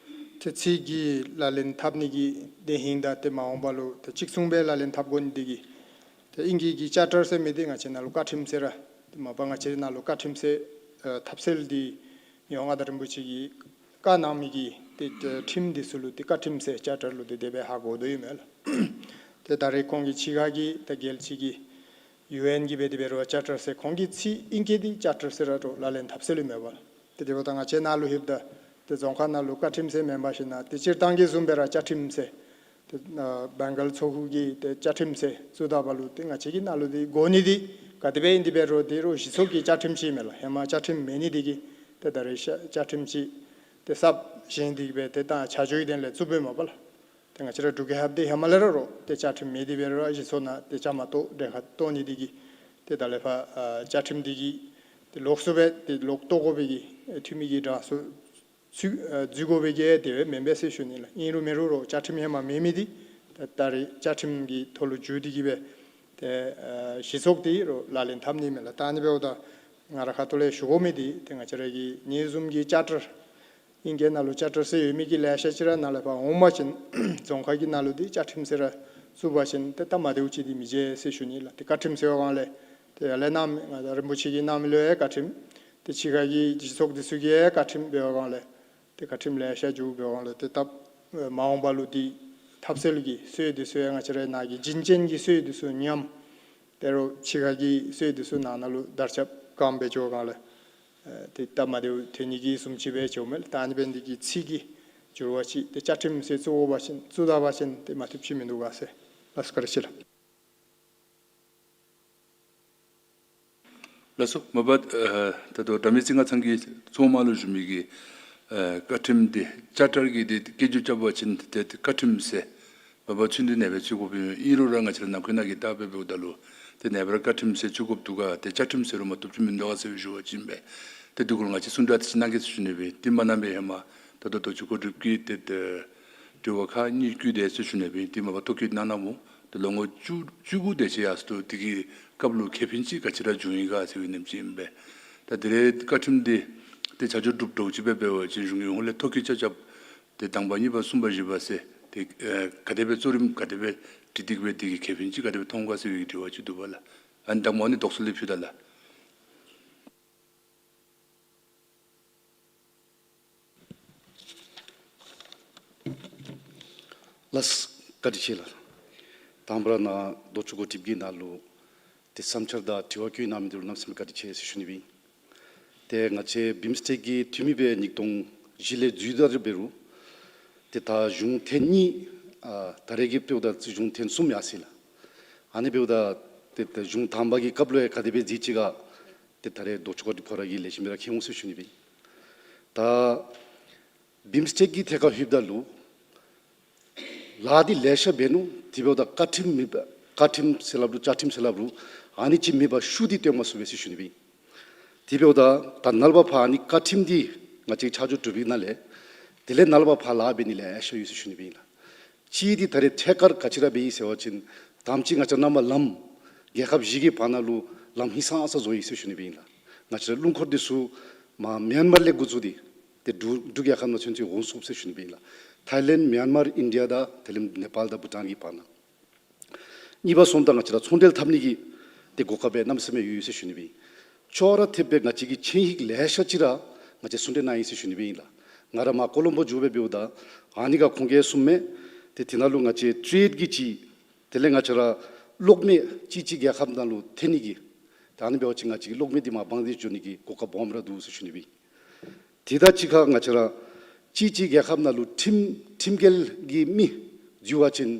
ཏེ་ཚིག་གི་ལག་ལེན་འཐབ་ནི་གི་དེ་ཧིང་དང་ཏེ་མ་འོངས་པ་ལུ་ཏེ་གཅིག་མཚུངས་སྦེ་ལག་ལེན་འཐབ་དགོ་ནི་དེ་གིས་ཏེ་ཨིང་སྐད་ཀྱི་ཅར་ཊར་ཟེར་མི་འདི་ང་བཅས་ནཱ་ལུ་བཀའ་ཁྲིམས་ཟེར་ར་ཏེ་མ་པ་ང་བཅས་ནཱ་ལུ་བཀའ་ཁྲིམས་ཟེར་ཨ་ཐབས་ཟེར་འདི་མི་དབང་མངའ་བདག་རིན་པོ་ཆེ་གིས་བཀའ་གནང་མི་གི་ཏེ་ཁྲིམས་འདི་ཚུ་ལུ་ཏེ་བཀའ་ཁྲིམས་ཟེར་ཅར་ཊར་ལུ་ཏེ་དེ་སྦེ་ཧ་གོ་དོ་ཡོད་མས་ལགས། ཏེ་ད་རེས་ཁོང་གི་ཕྱི་ཁ་གི་ད་རྒྱལ་སྤྱི་གི་ཡུ་ཨེན་གྱི་སྦེ་དེ་འབད་རུང་ཅར་ཊར་ཟེར་ཁོང་གི་ཚིག་ཨིང་སྐད་འདི་ཅར་ཊར་ཟེར་ར་འགྲོ་ལག་ལེན་འཐབ་ཟེར་ལུ་མེད་པ་ལགས། ཏེ་དེ་འབདཝ་ད་ང་བཅས་ནཱ་ལུ་ལྷོདཔ་ད་ཏེ་རྫོང་ཁ་ནང་ལུ་བཀའ་ཁྲིམས་ཟེར་མེན་པར་ཞིན་ན་ཏེ་སྤྱིར་བཏང་གི་བཟུམ་སྦེ་ར་བཅའ་ཁྲིམས་ཟེར་ཏེ་ཨ་བེང་གཱལ་ཚོགས་ཁུངས་ཀྱི་ཏེ་བཅའ་ཁྲིམས་ཟེར་བཙུགས་ད་པ་ལུ་ཏེ་ང་བཅས་ཀྱི་ནཱ་ལུ་འདི་གོ་ནི་འདི་ག་དེ་སྦེ་ཨིན་དེ་འབད་རུང་ཏེ་རོགས་གཞི་ཚོགས་ཀྱི་བཅའ་ཁྲིམས་ཅིག་མས་ལགས། ཧེ་མ་བཅའ་ཁྲིམས་མེད་ནི་དེ་གིས་ཏེ་ད་རེས་བཅའ་ཁྲིམས་ཅིག་ཏེ་གསརཔ་བཞེངས་ཏེ་གིས་སྦེ་ཏེ་ད་ཆ་འཇོག་གི་དོན་ལས་བཙུགསཔ་ཨིན་མས་པ་ལགས། ཏེ་ང་བཅས་ར་འབྲུག་རྒྱལ་ཁབ་འདི་ཧེ་མ་ལས་ར་རོགས་ཏེ་བཅའ་ཁྲིམས་མེད་དེ་འབད་རུང་གཞི་ཚོགས་ནང་ཏེ་བཅའ་མར་གཏོགས་གདན་ཁར་གཏོགས་ནི་དེ་གིས་ཏེ་ད་ལས་ཕར་ཨ་བཅའ་ཁྲིམས་འདི་གིས་ཏེ་ལོགས་སུ་སྦེ་ཏེ་ལོག་གཏོགས་དགོ་པའི་གི་ཨེ་འཐུས་མི་གི་གྲངས་སུ་ཚུད་ཨ་འཛུལ་དགོ་པའི་གི་དེ་སྦེ་མེན་པས་ཟེར་ཞུ་ནི་ལགས། ཨིན་རུང་མེན་རུང་རོགས་བཅའ་ཁྲིམས་ཧེ་མ་མེད་མི་འདི་ད་ད་རེས་བཅའ་ཁྲིམས་ཀྱི་ཐོག་ལུ་འགྱུར་ཏེ་གིས་སྦེ་ཏེ་ཨ་གཞི་ཚོགས་འདི་རོགས་ལག་ལེན་འཐབ་ནི་མས་ལགས། ད་ཨ་ནི་འབདཝ་ད་ང་ར་ཁ་ཐུག་ལས་ཞུ་དགོ་མི་འདི་ཏེ་ང་བཅས་ར་གི་ཨ་ནི་བཟུམ་གྱི་ཅར་ཊར་ཨིང་སྐད་ནང་ལུ་ཅར་ཊར་ཟེར་ཡོད་མི་གི་ལེ་ཤ་ཅིག་ར་ནཱ་ལས་ཕར་འོང་པ་ཅིན་རྫོང་ཁ་གི་ནང་ལུ་འདི་བཅའ་ཁྲིམས་ཟེར་ར་བཙུགས་པ་ཅིན་ཏེ་སྟབས་མ་བདེཝ་ཅིག་འདི་མི་མཇལ་ཟེར་ཞུ་ནི་ལགས། ཏེ་བཀའ་ཁྲིམས་ཟེར་བའི་སྒང་ལས་ཏེ་ཡར་ལས་གནང་མི་མངའ་བདག་རིན་པོ་ཆེ་གིས་གནང་མི་ལུ་ཡང་བཀའ་ཁྲིམས། ཏེ་ཕྱི་ཁ་གི་གཞི་ཚོགས་འདི་ཚུ་གིས་ཡང་བཀའ་ཁྲིམས་འབད་བའི་སྒང་ལས་ཏེ་བཀའ་ཁྲིམས་ལེ་ཤ་འགྱོ་བའི་སྒང་ལས་ཏེ་སྟབས་མ་འོངས་པ་ལུ་འདི་འཐབ་ཟེར་ལུ་གི་སྲོལ་འདི་ཚུ་ཡང་ང་བཅས་ར་ནཱ་གི་བྱིན་ཅན་གྱི་སྲོལ་འདི་ཚུ་ཉམས། ཏེ་རོགས་ཕྱི་ཁ་གི་སྲོལ་འདི་ཚུ་ནང་ན་ལུ་དར་ཁྱབ་གང་འབད་འགྱོ་བའི་སྒང་ལས་ཨེ་ཏེ་སྟབས་མ་བདེཝ་ཐོན་ནི་གི་བཟུམ་ཅིག་སྦེ་འགྱོཝ་མས་ལགས། ད་ཨ་ནི་འབད་ནི་འདི་གིས་ཚིག་གི་འགྱུར་བ་ཅིག་ཏེ་བཅའ་ཁྲིམས་ཟེར་བཙུགས་འོང་པ་ཅིན་བཙུགས་ད་པ་ཅིན་ཏེ་མ་བཏུབ་ཅིག་མིན་འདུག་ག་ཟེར། ལགས་སོ། བཀའ་དྲིན་ཆེ་ལགས། ལགས་སོ། མ་པ་ཨ་ད་ལྟོ་དགྲ་མེད་རྩེ་ལྔ་ཚང་གིས་གཙོ་མ་ལུ་ཞུ་མི་གི་ཨ་བཀའ་ཁྲིམས་འདི་ཅར་ཊར་གྱི་འདི་སྐད་སྒྱུར་རྐྱབ་པ་ཅིན་ཏེ་བཀའ་ཁྲིམས་ཟེར་མ་པ་ཚུན་ཚོད་ཨ་ནེ་སྦེ་བཙུགས་དགོཔ་ཨིན་རུང་ར་ང་བཅས་ར་ནང་འཁོད་ནང་གི་ལྟ་བའི་འབདཝ་ད་ལུ་ཏེ་ཨ་ནེ་སྦེ་ར་བཀའ་ཁྲིམས་ཟེར་བཙུགས་དགོཔ་འདུག་ག། ཏེ་བཅའ་ཁྲིམས་ཟེར་རུང་མ་བཏུབ་ཅིག་མིན་འདུག་ག་ཟེར་ཞུ་བ་ཅིན་སྦེ་ཏེ་དེ་གུ་ལུ་ང་བཅས་གསུང་གྲོས་ཅིག་གནང་གེ་ཟེར་ཞུ་ནི་སྦེ། དེ་མ་གནང་པའི་ཧེ་མ་ད་ལྟོ་རྡོ་སྐྱོང་གོ་སྒྲིག་གི་ཏེ་ཏེ་དྲི་བ་ཁག་གཉིས་བཀོད་དེ་ཟེར་ཞུ་ནི་སྦེ། དེ་མ་པ་ཐོ་བཀོད་གནང་གནངམ་ད་ལོ་ངོ་བཅུ་བཅུ་དགུ་དེ་ཅིག་ཡར་སོང་དེ་གི་སྐབས་ལུ་ཁེ་ཕན་ཅིག་ག་ཅི་ར་བྱུང་ཡི་ག་ཟེར་བའི་ཉམས་ཅིག་ཨིན་པས། ད་དེ་རེས་བཀའ་ཁྲིམས་འདི་ཏེ་ཆ་འཇོག་གྲུབ་འགྱོ་ཅི་སྦེ་འབད་བ་ཅིན་གཞུང་གི་ཧོངས་ལས་ཐོ་བཀོད་རྐྱབ་རྐྱབ་ཏེ་དང་པ་གཉིས་པ་གསུམ་པ་བཞི་པ་ཟེར་ཏེ་ཨེ་ག་དེ་སྦེ་གཙོ་རིམ་ག་དེ་སྦེ་བྲིས་ཏེ་གིས་སྦེ་དེ་གི་ཁེ་ཕན་ཅིག་ག་དེ་སྦེ་མཐོང་ག་ཟེར་བའི་དྲི་བ་ཅིག་འདུག་པ་ལགས། ཨ་ནི་དང་པ་ཨ་ནི་དོགས་སེལ་ཕུལ་ད་ལགས། ལགས་སོ། བཀའ་དྲིན་ཆེ་ལགས། དང་པ་ར་ནཱ་རྡོ་སྐྱོང་གོ་སྒྲིག་གི་ནང་ལུ་ཏེ་བསམ་འཆར་དང་དྲི་བ་བཀོད་གནང་མི་འདི་ལུ་གནམ་མེད་ས་མེད་བཀའ་དྲིན་ཆེ་ཟེར་ཞུ་ནི་སྦེ་ཨིན། ཏེ་ང་བཅས་བིམ་སི་ཊེཀ་གི་འཐུས་མི་སྦེ་ཉིས་སྟོང་བཞི་ལས་འཛུལ་ད་ར་འབད་རུང་ཏེ་ད་གཞུང་ཐེངས་གཉིས་ཨ་ད་རེས་ཀྱི་འབདཝ་ད་གཞུང་ཐེངས་གསུམ་ཡར་སོ་ཡི་ལགས། ཨ་ནི་འབདཝ་ད་ཏེ་ད་གཞུང་དང་པ་གི་སྐབས་ལུ་ཡང་ག་དེ་སྦེ་མཛད་ཅི་ག་ཏེ་ད་རེས་རྡོ་སྐྱོང་གོ་སྒྲིག་ཁོ་ར་གིས་ལེགས་ཤོམ་སྦེ་ར་མཁྱེན་འོང་ཟེར་ཞུ་ནི་སྦེ་ཨིན། ད་བིམ་སི་ཊེཀ་གི་ཐད་ཁར་ལྷོདཔ་ད་ལུ་ལཱ་འདི་ལེ་ཤ་འབད་ནུག། དེ་འབདཝ་ད་བཀའ་ཁྲིམས་མེད་པ་བཀའ་ཁྲིམས་ཟེར་སླབ་རུང་བཅའ་ཁྲིམས་ཟེར་སླབ་རུང་ཨ་ནི་ཅིག་མེད་པར་ཤུགས་འདི་སྟོན་མ་ཚུགས་པས་ཟེར་ཞུ་ནི་སྦེ་ཨིན། དེ་འབདཝ་ད་ད་ནཱ་ལས་ཕར་ཨ་ནི་བཀའ་ཁྲིམས་འདི་ང་བཅས་ཆ་འཇོག་གྲུབ་པའི་ནང་ལས་དེ་ལས་ནཱ་ལས་ཕར་ལཱ་འབད་ནི་ལེ་ཤ་ཡོད་ཟེར་ཞུ་ནི་སྦེ་ཨིན་ལགས། གཅིག་འདི་ད་རེས་ཐད་ཀར་ག་ཅི་ར་འབད་ཡི་ཟེར་བ་ཅིན་དང་པ་ཅིག་ང་བཅས་ནང་མར་ལམ་རྒྱལ་ཁབ་བཞི་གི་བར་ན་ལུ་ལམ་ཧིང་སངས་ས་བཟོ་ཡི་ཟེར་ཞུ་ནི་སྦེ་ཨིན་ལགས། ང་བཅས་ར་རླུང་འཁོར་འདི་ཚུ་ མར་མིའན་མར་ལས་འགོ་བཙུགས་ཏེ་ཏེ་འབྲུག་འབྲུག་རྒྱལ་ཁབ་ནང་ཚུན་ཚོད་འོང་ཚུགས་ཟེར་ཞུ་ནི་སྦེ་ཨིན་ལགས། ཐའི་ལེནཌ་མིའན་མར་ཨིན་ཌི་ཡ་དང་དེ་ལས་ནེ་པཱལ་དང་བྷུ་ཊཱན་གྱི་བར་ན། གཉིས་པ་སོངམ་ད་ང་བཅས་ར་ཚོང་འབྲེལ་འཐབ་ནི་གི་ཏེ་གོ་སྐབས་སྦེ་གནམ་མེད་ས་མེད་ཡོད་ཡོད་ཟེར་ཞུ་ནི་སྦེ་ཨིན། ཅོག་ར་འཐདཔ་སྦེ་ང་བཅས་ཀྱི་ཆེན་ཧིག་ལེ་ཤ་ཅིག་ར་ང་བཅས་གསུང་གྲོས་གནང་ཡི་ཟེར་ཞུ་ནི་སྦེ་ཨིན་ལགས། ང་ར་མར་ཀོ་ལོམ་བྷོ་འགྱོ་སྦེ་འབདཝ་ད་ཨ་ནི་ཁར་ཁོང་གིས་གསུངམ་མས། ཏེ་དེ་ནང་ལུ་ང་བཅས་ཊེཌ་ཀྱི་ཅིག་དེ་ལས་ང་བཅས་ར་གློག་མེ་གཅིག་གཅིག་རྒྱལ་ཁབ་ནང་ལུ་འཐོན་ནི་གི་ད་ཨ་ནི་འབད་བ་ཅིན་ང་བཅས་ཀྱི་གློག་མེ་འདི་མར་འབངས་འདི་འགྱོ་ནི་གི་གོ་སྐབས་སྦོམ་ར་འདུག་ཟེར་ཞུ་ནི་སྦེ་ཨིན། དེ་དང་གཅིག་ཁར་ང་བཅས་ར་གཅིག་གཅིག་རྒྱལ་ཁབ་ནང་ལུ་ཁྲིམས་ཁྲིམས་འགལ་གྱི་མི་འཛུལ་བ་ཅིན་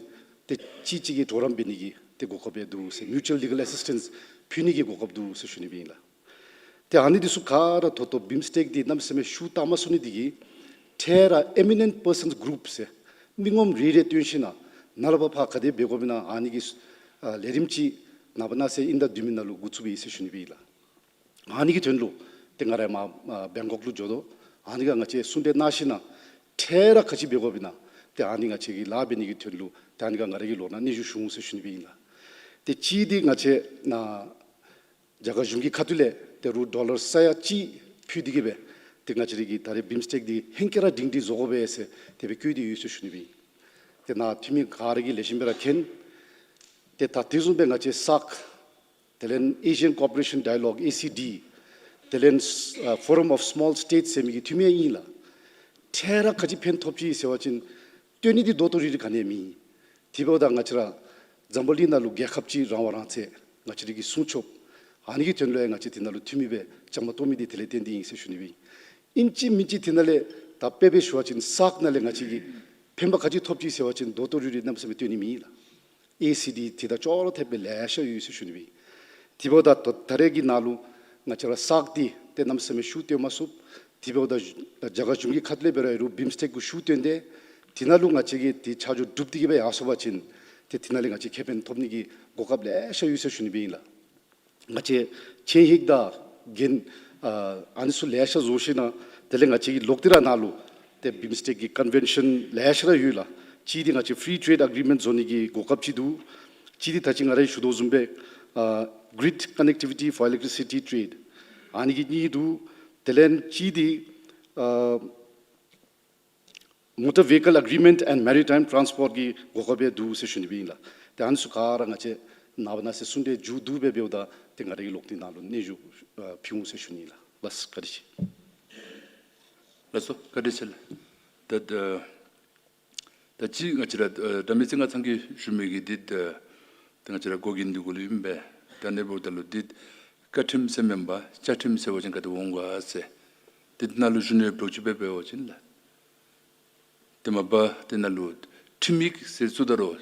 ཏེ་གཅིག་གཅིག་གི་གྲོགས་རམ་འབད་ནི་གི་ཏེ་གོ་སྐབས་ཡང་འདུག་ཟེར། མིའུ་ཅུ་ཨལ་ལི་གལ་ཨེ་སིས་ཊེནསི་ཕུལ་ནི་གི་གོ་སྐབས་འདུག་ཟེར་ཞུ་ནི་སྦེ་ཨིན་ལགས། ཏེ་ཨ་ནི་འདི་ཚུ་ག་ར་ད་ལྟོ་བིམ་སི་ཊེཀ་འདི་གནམ་མེད་ས་མེད་ཤུགས་བཏང་མ་ཚུགས་ནི་འདི་གིས་འཕྲལ་ར་ཨེ་མི་ནེནཊ་པར་སཱནསི་གུ་རུཔ་ཟེར་མི་ངོམ་རེ་རེ་བཏོན་ཞིན་ན་ནཱ་ལས་ཕར་ག་དེ་འབད་དགོཔ་ཨིན་ན་ཨ་ནི་གི་ཨ་ལས་རིམ་ཅིག་ནངས་པ་གནངས་ཚེ་དབྱིན་ཟླ་བདུན་པའི་ནང་ལུ་འགོ་བཙུགས་པའི་ཨིན་ཟེར་ཞུ་ནི་སྦེ་ཨིན་ལགས། ཨ་ནི་གི་དོན་ལུ་ཏེ་ང་ར་མར་ཨ་བེང་ཀོག་ལུ་འགྱོ་དོ། ཨ་ནི་ཁར་ང་བཅས་གསུང་གྲོས་གནང་ཞིན་ན་འཕྲལ་ར་ག་ཅི་འབད་དགོཔ་ཨིན་ན་ཏེ་ཨ་ནི་ང་བཅས་ཀྱིས་ལཱ་འབད་ནི་གི་དོན་ལུ་ཏེ་ཨ་ནི་ཁར་ང་ར་གིས་ལོག་ནཱ་སྙན་ཞུ་ཞུ་འོང་ཟེར་ཞུ་ནི་སྦེ་ཨིན་ལགས། ཏེ་གཅིག་འདི་ང་བཅས་ནཱ་རྒྱ་གར་གཞུང་གི་ཁ་ཐུག་ལས་ཏེ་རུ་ཌོ་ལར་ས་ཡ་གཅིག་ཕུལ་ཏེ་གིས་སྦེ་ཏེ་ང་བཅས་ར་གི་ད་རེས་བིམ་སི་ཊེཀ་འདི་ཧེང་སྐལ་ར་སྒྲིང་སྒྲིང་བཟོ་དགོ་པས་ཟེར་དེ་སྦེ་བཀོད་དེ་ཡོད་ཟེར་ཞུ་ནི་སྦེ་ཨིན། ཏེ་ནཱ་འཐུས་མི་ག་ར་གིས་ལེགས་ཤོམ་སྦེ་ར་མཁྱེན། ཏེ་ད་དེ་བཟུམ་སྦེ་ང་བཅས་སཱཀ་དེ་ལས་ཨེ་ཤི་ཡཱན་ཀོ་ཨོ་པ་རེ་ཤཱན་ཌའི་ལོག་ཨེ་སི་ཌི་དེ་ལས་ཨ་ཕོ་རམ་ཨོཕ་སི་མོལ་སི་ཊེཊསི་ཟེར་མི་གི་འཐུས་མི་ཨིན་ལགས། འཕྲལ་ར་ག་ཅི་ཕན་ཐོགས་ཅི་ཟེར་བ་ཅིན་སྟོན་ནི་འདི་ད་ལྟོ་རེ་རེ་ག་ནི་ཡང་མེད། དེ་འབདཝ་ད་ང་བཅས་ར་འཛམ་བུ་གླིང་ནང་ལུ་རྒྱལ་ཁབ་ཅིག་རང་དབང་རང་བཙན་ང་བཅས་ར་གིས་སྲུང་ཆོགཔ། ཨ་ནི་གི་དོན་ལུ་ཡང་ང་བཅས་དེ་ནང་ལུ་འཐུས་མི་སྦེ་བཅའ་མར་གཏོགས་མི་འདི་དེ་ལས་བརྟེན་ཏེ་ཨིན་ཟེར་ཞུ་ནི་སྦེ་ཨིན། ཨིན་ཅི་མིན་ཅི་དེ་ནང་ལས་ད་དཔེ་སྦེ་ཞུ་བ་ཅིན་སཱཀ་ནང་ལས་ང་བཅས་ཀྱིས་ཕན་པ་ག་ཅི་ཐོབ་ཅི་ཟེར་བ་ཅིན་ད་ལྟོ་རེ་རེ་གནམ་མེད་ས་མེད་སྟོན་ནི་མེད་ལགས། ཨེ་སི་ཌི་དེ་དང་ཅོག་ར་འཐདཔ་སྦེ་ལེ་ཤ་ཡོད་ཟེར་ཞུ་ནི་སྦེ་ཨིན། དེ་འབདཝ་ད་ད་ད་རེས་ཀྱི་ནང་ལུ་ང་བཅས་ར་སཱཀ་འདི་ཏེ་གནམ་མེད་ས་མེད་ཤུགས་བཏོན་མ་ཚུགས། དེ་འབདཝ་ད་རྒྱ་གར་གཞུང་གི་ཁ་ཐུག་ལས་འབད་རུང་རུ་བིམ་སི་ཊེཀ་གུ་ཤུགས་བཏོན་ཏེ་དེ་ནང་ལུ་ང་བཅས་ཀྱིས་ཏེ་ཆ་འཇོག་གྲུབ་སྟེ་གིས་སྦེ་ཡར་སོང་པ་ཅིན་ཏེ་དེ་ནང་ལས་ང་བཅས་ཁེ་ཕན་ཐོབ་ནི་གི་གོ་སྐབས་ལེ་ཤ་ཡོད་ཟེར་ཞུ་ནི་སྦེ་ཨིན་ལགས། ང་བཅས་ཆེན་ཧིག་དང་རྒན་ཨ་ཨ་ནི་ཚུ་ལེ་ཤ་བཟོ་ཞིན་ན་དེ་ལས་ང་བཅས་ཀྱིས་ལོག་སྟེ་ར་ནཱ་ལུ་ཏེ་བིམ་སི་ཊེཀ་གི་ཀོན་ཝེན་ཤཱན་ལེ་ཤ་ར་ཡོད་ལགས། གཅིག་འདི་ང་བཅས་ཕི་རི་ཊེཌ་ཨེག་རི་མེནཊ་བཟོ་ནི་གི་གོ་སྐབས་ཅིག་འདུག། གཅིག་འདི་ད་ཅི་ང་ར་གིས་ཞུ་དོ་བཟུམ་སྦེ་ཨ་གི་རིཌ་ཀོ་ནེག་ཊི་བི་ཊི་ཕོར་ཨི་ལེག་ཊི་རི་སི་ཊི་ཊེཌ། ཨ་ནི་གི་གཉིས་འདུག། དེ་ལས་གཅིག་འདི་ཨ་མོ་ཊར་བྷི་ཡི་ཀལ་ཨེག་རི་མེནཊ་ཨེནཌ་མེ་རི་ཊའིམ་ཊཱནསི་པོརཊ་གི་གོ་སྐབས་ཡང་འདུག་ཟེར་ཞུ་ནི་སྦེ་ཨིན་ལགས། ཏེ་ཨ་ནི་ཚུ་ག་ར་ང་བཅས་ནངས་པ་གནངས་ཚེ་གསུང་གྲོས་མཇུག་བསྡུ་སྦེ་འབདཝ་ད་ཏེ་ང་ར་གིས་ལོག་སྟེ་ནཱ་ལུ་སྙན་ཞུ་ཨ་ཕུལ་འོང་ཟེར་ཞུ་ནི་ལགས། ལགས་སོ་བཀའ་དྲིན་ཆེ། ལགས་སོ་བཀའ་དྲིན་ཆེ་ལགས། ད་ད་ད་ཅི་ང་བཅས་ར་ཨ་དགྲ་མེད་རྩེ་ལྔ་ཚང་གིས་ཞུ་མི་གི་འདི་ད་ད་ང་བཅས་ར་འགོག་རྐྱེན་འདི་གུ་ལུ་ཨིན་པས། ད་ཨ་ནི་འབདཝ་ད་ལུ་འདི་བཀའ་ཁྲིམས་ཟེར་མེན་པར་བཅའ་ཁྲིམས་ཟེར་བ་ཅིན་ག་དེ་འོང་ག་ཟེར་འདི་ནང་ལུ་ཞུ་ནི་ཡོདཔ་ཅིག་སྦེ་འབད་བ་ཅིན་ལགས། དེ་མ་པ་དེ་ནང་ལུ་ཁྲིམས་ཡིག་ཟེར་ཚུ་ད་རུང་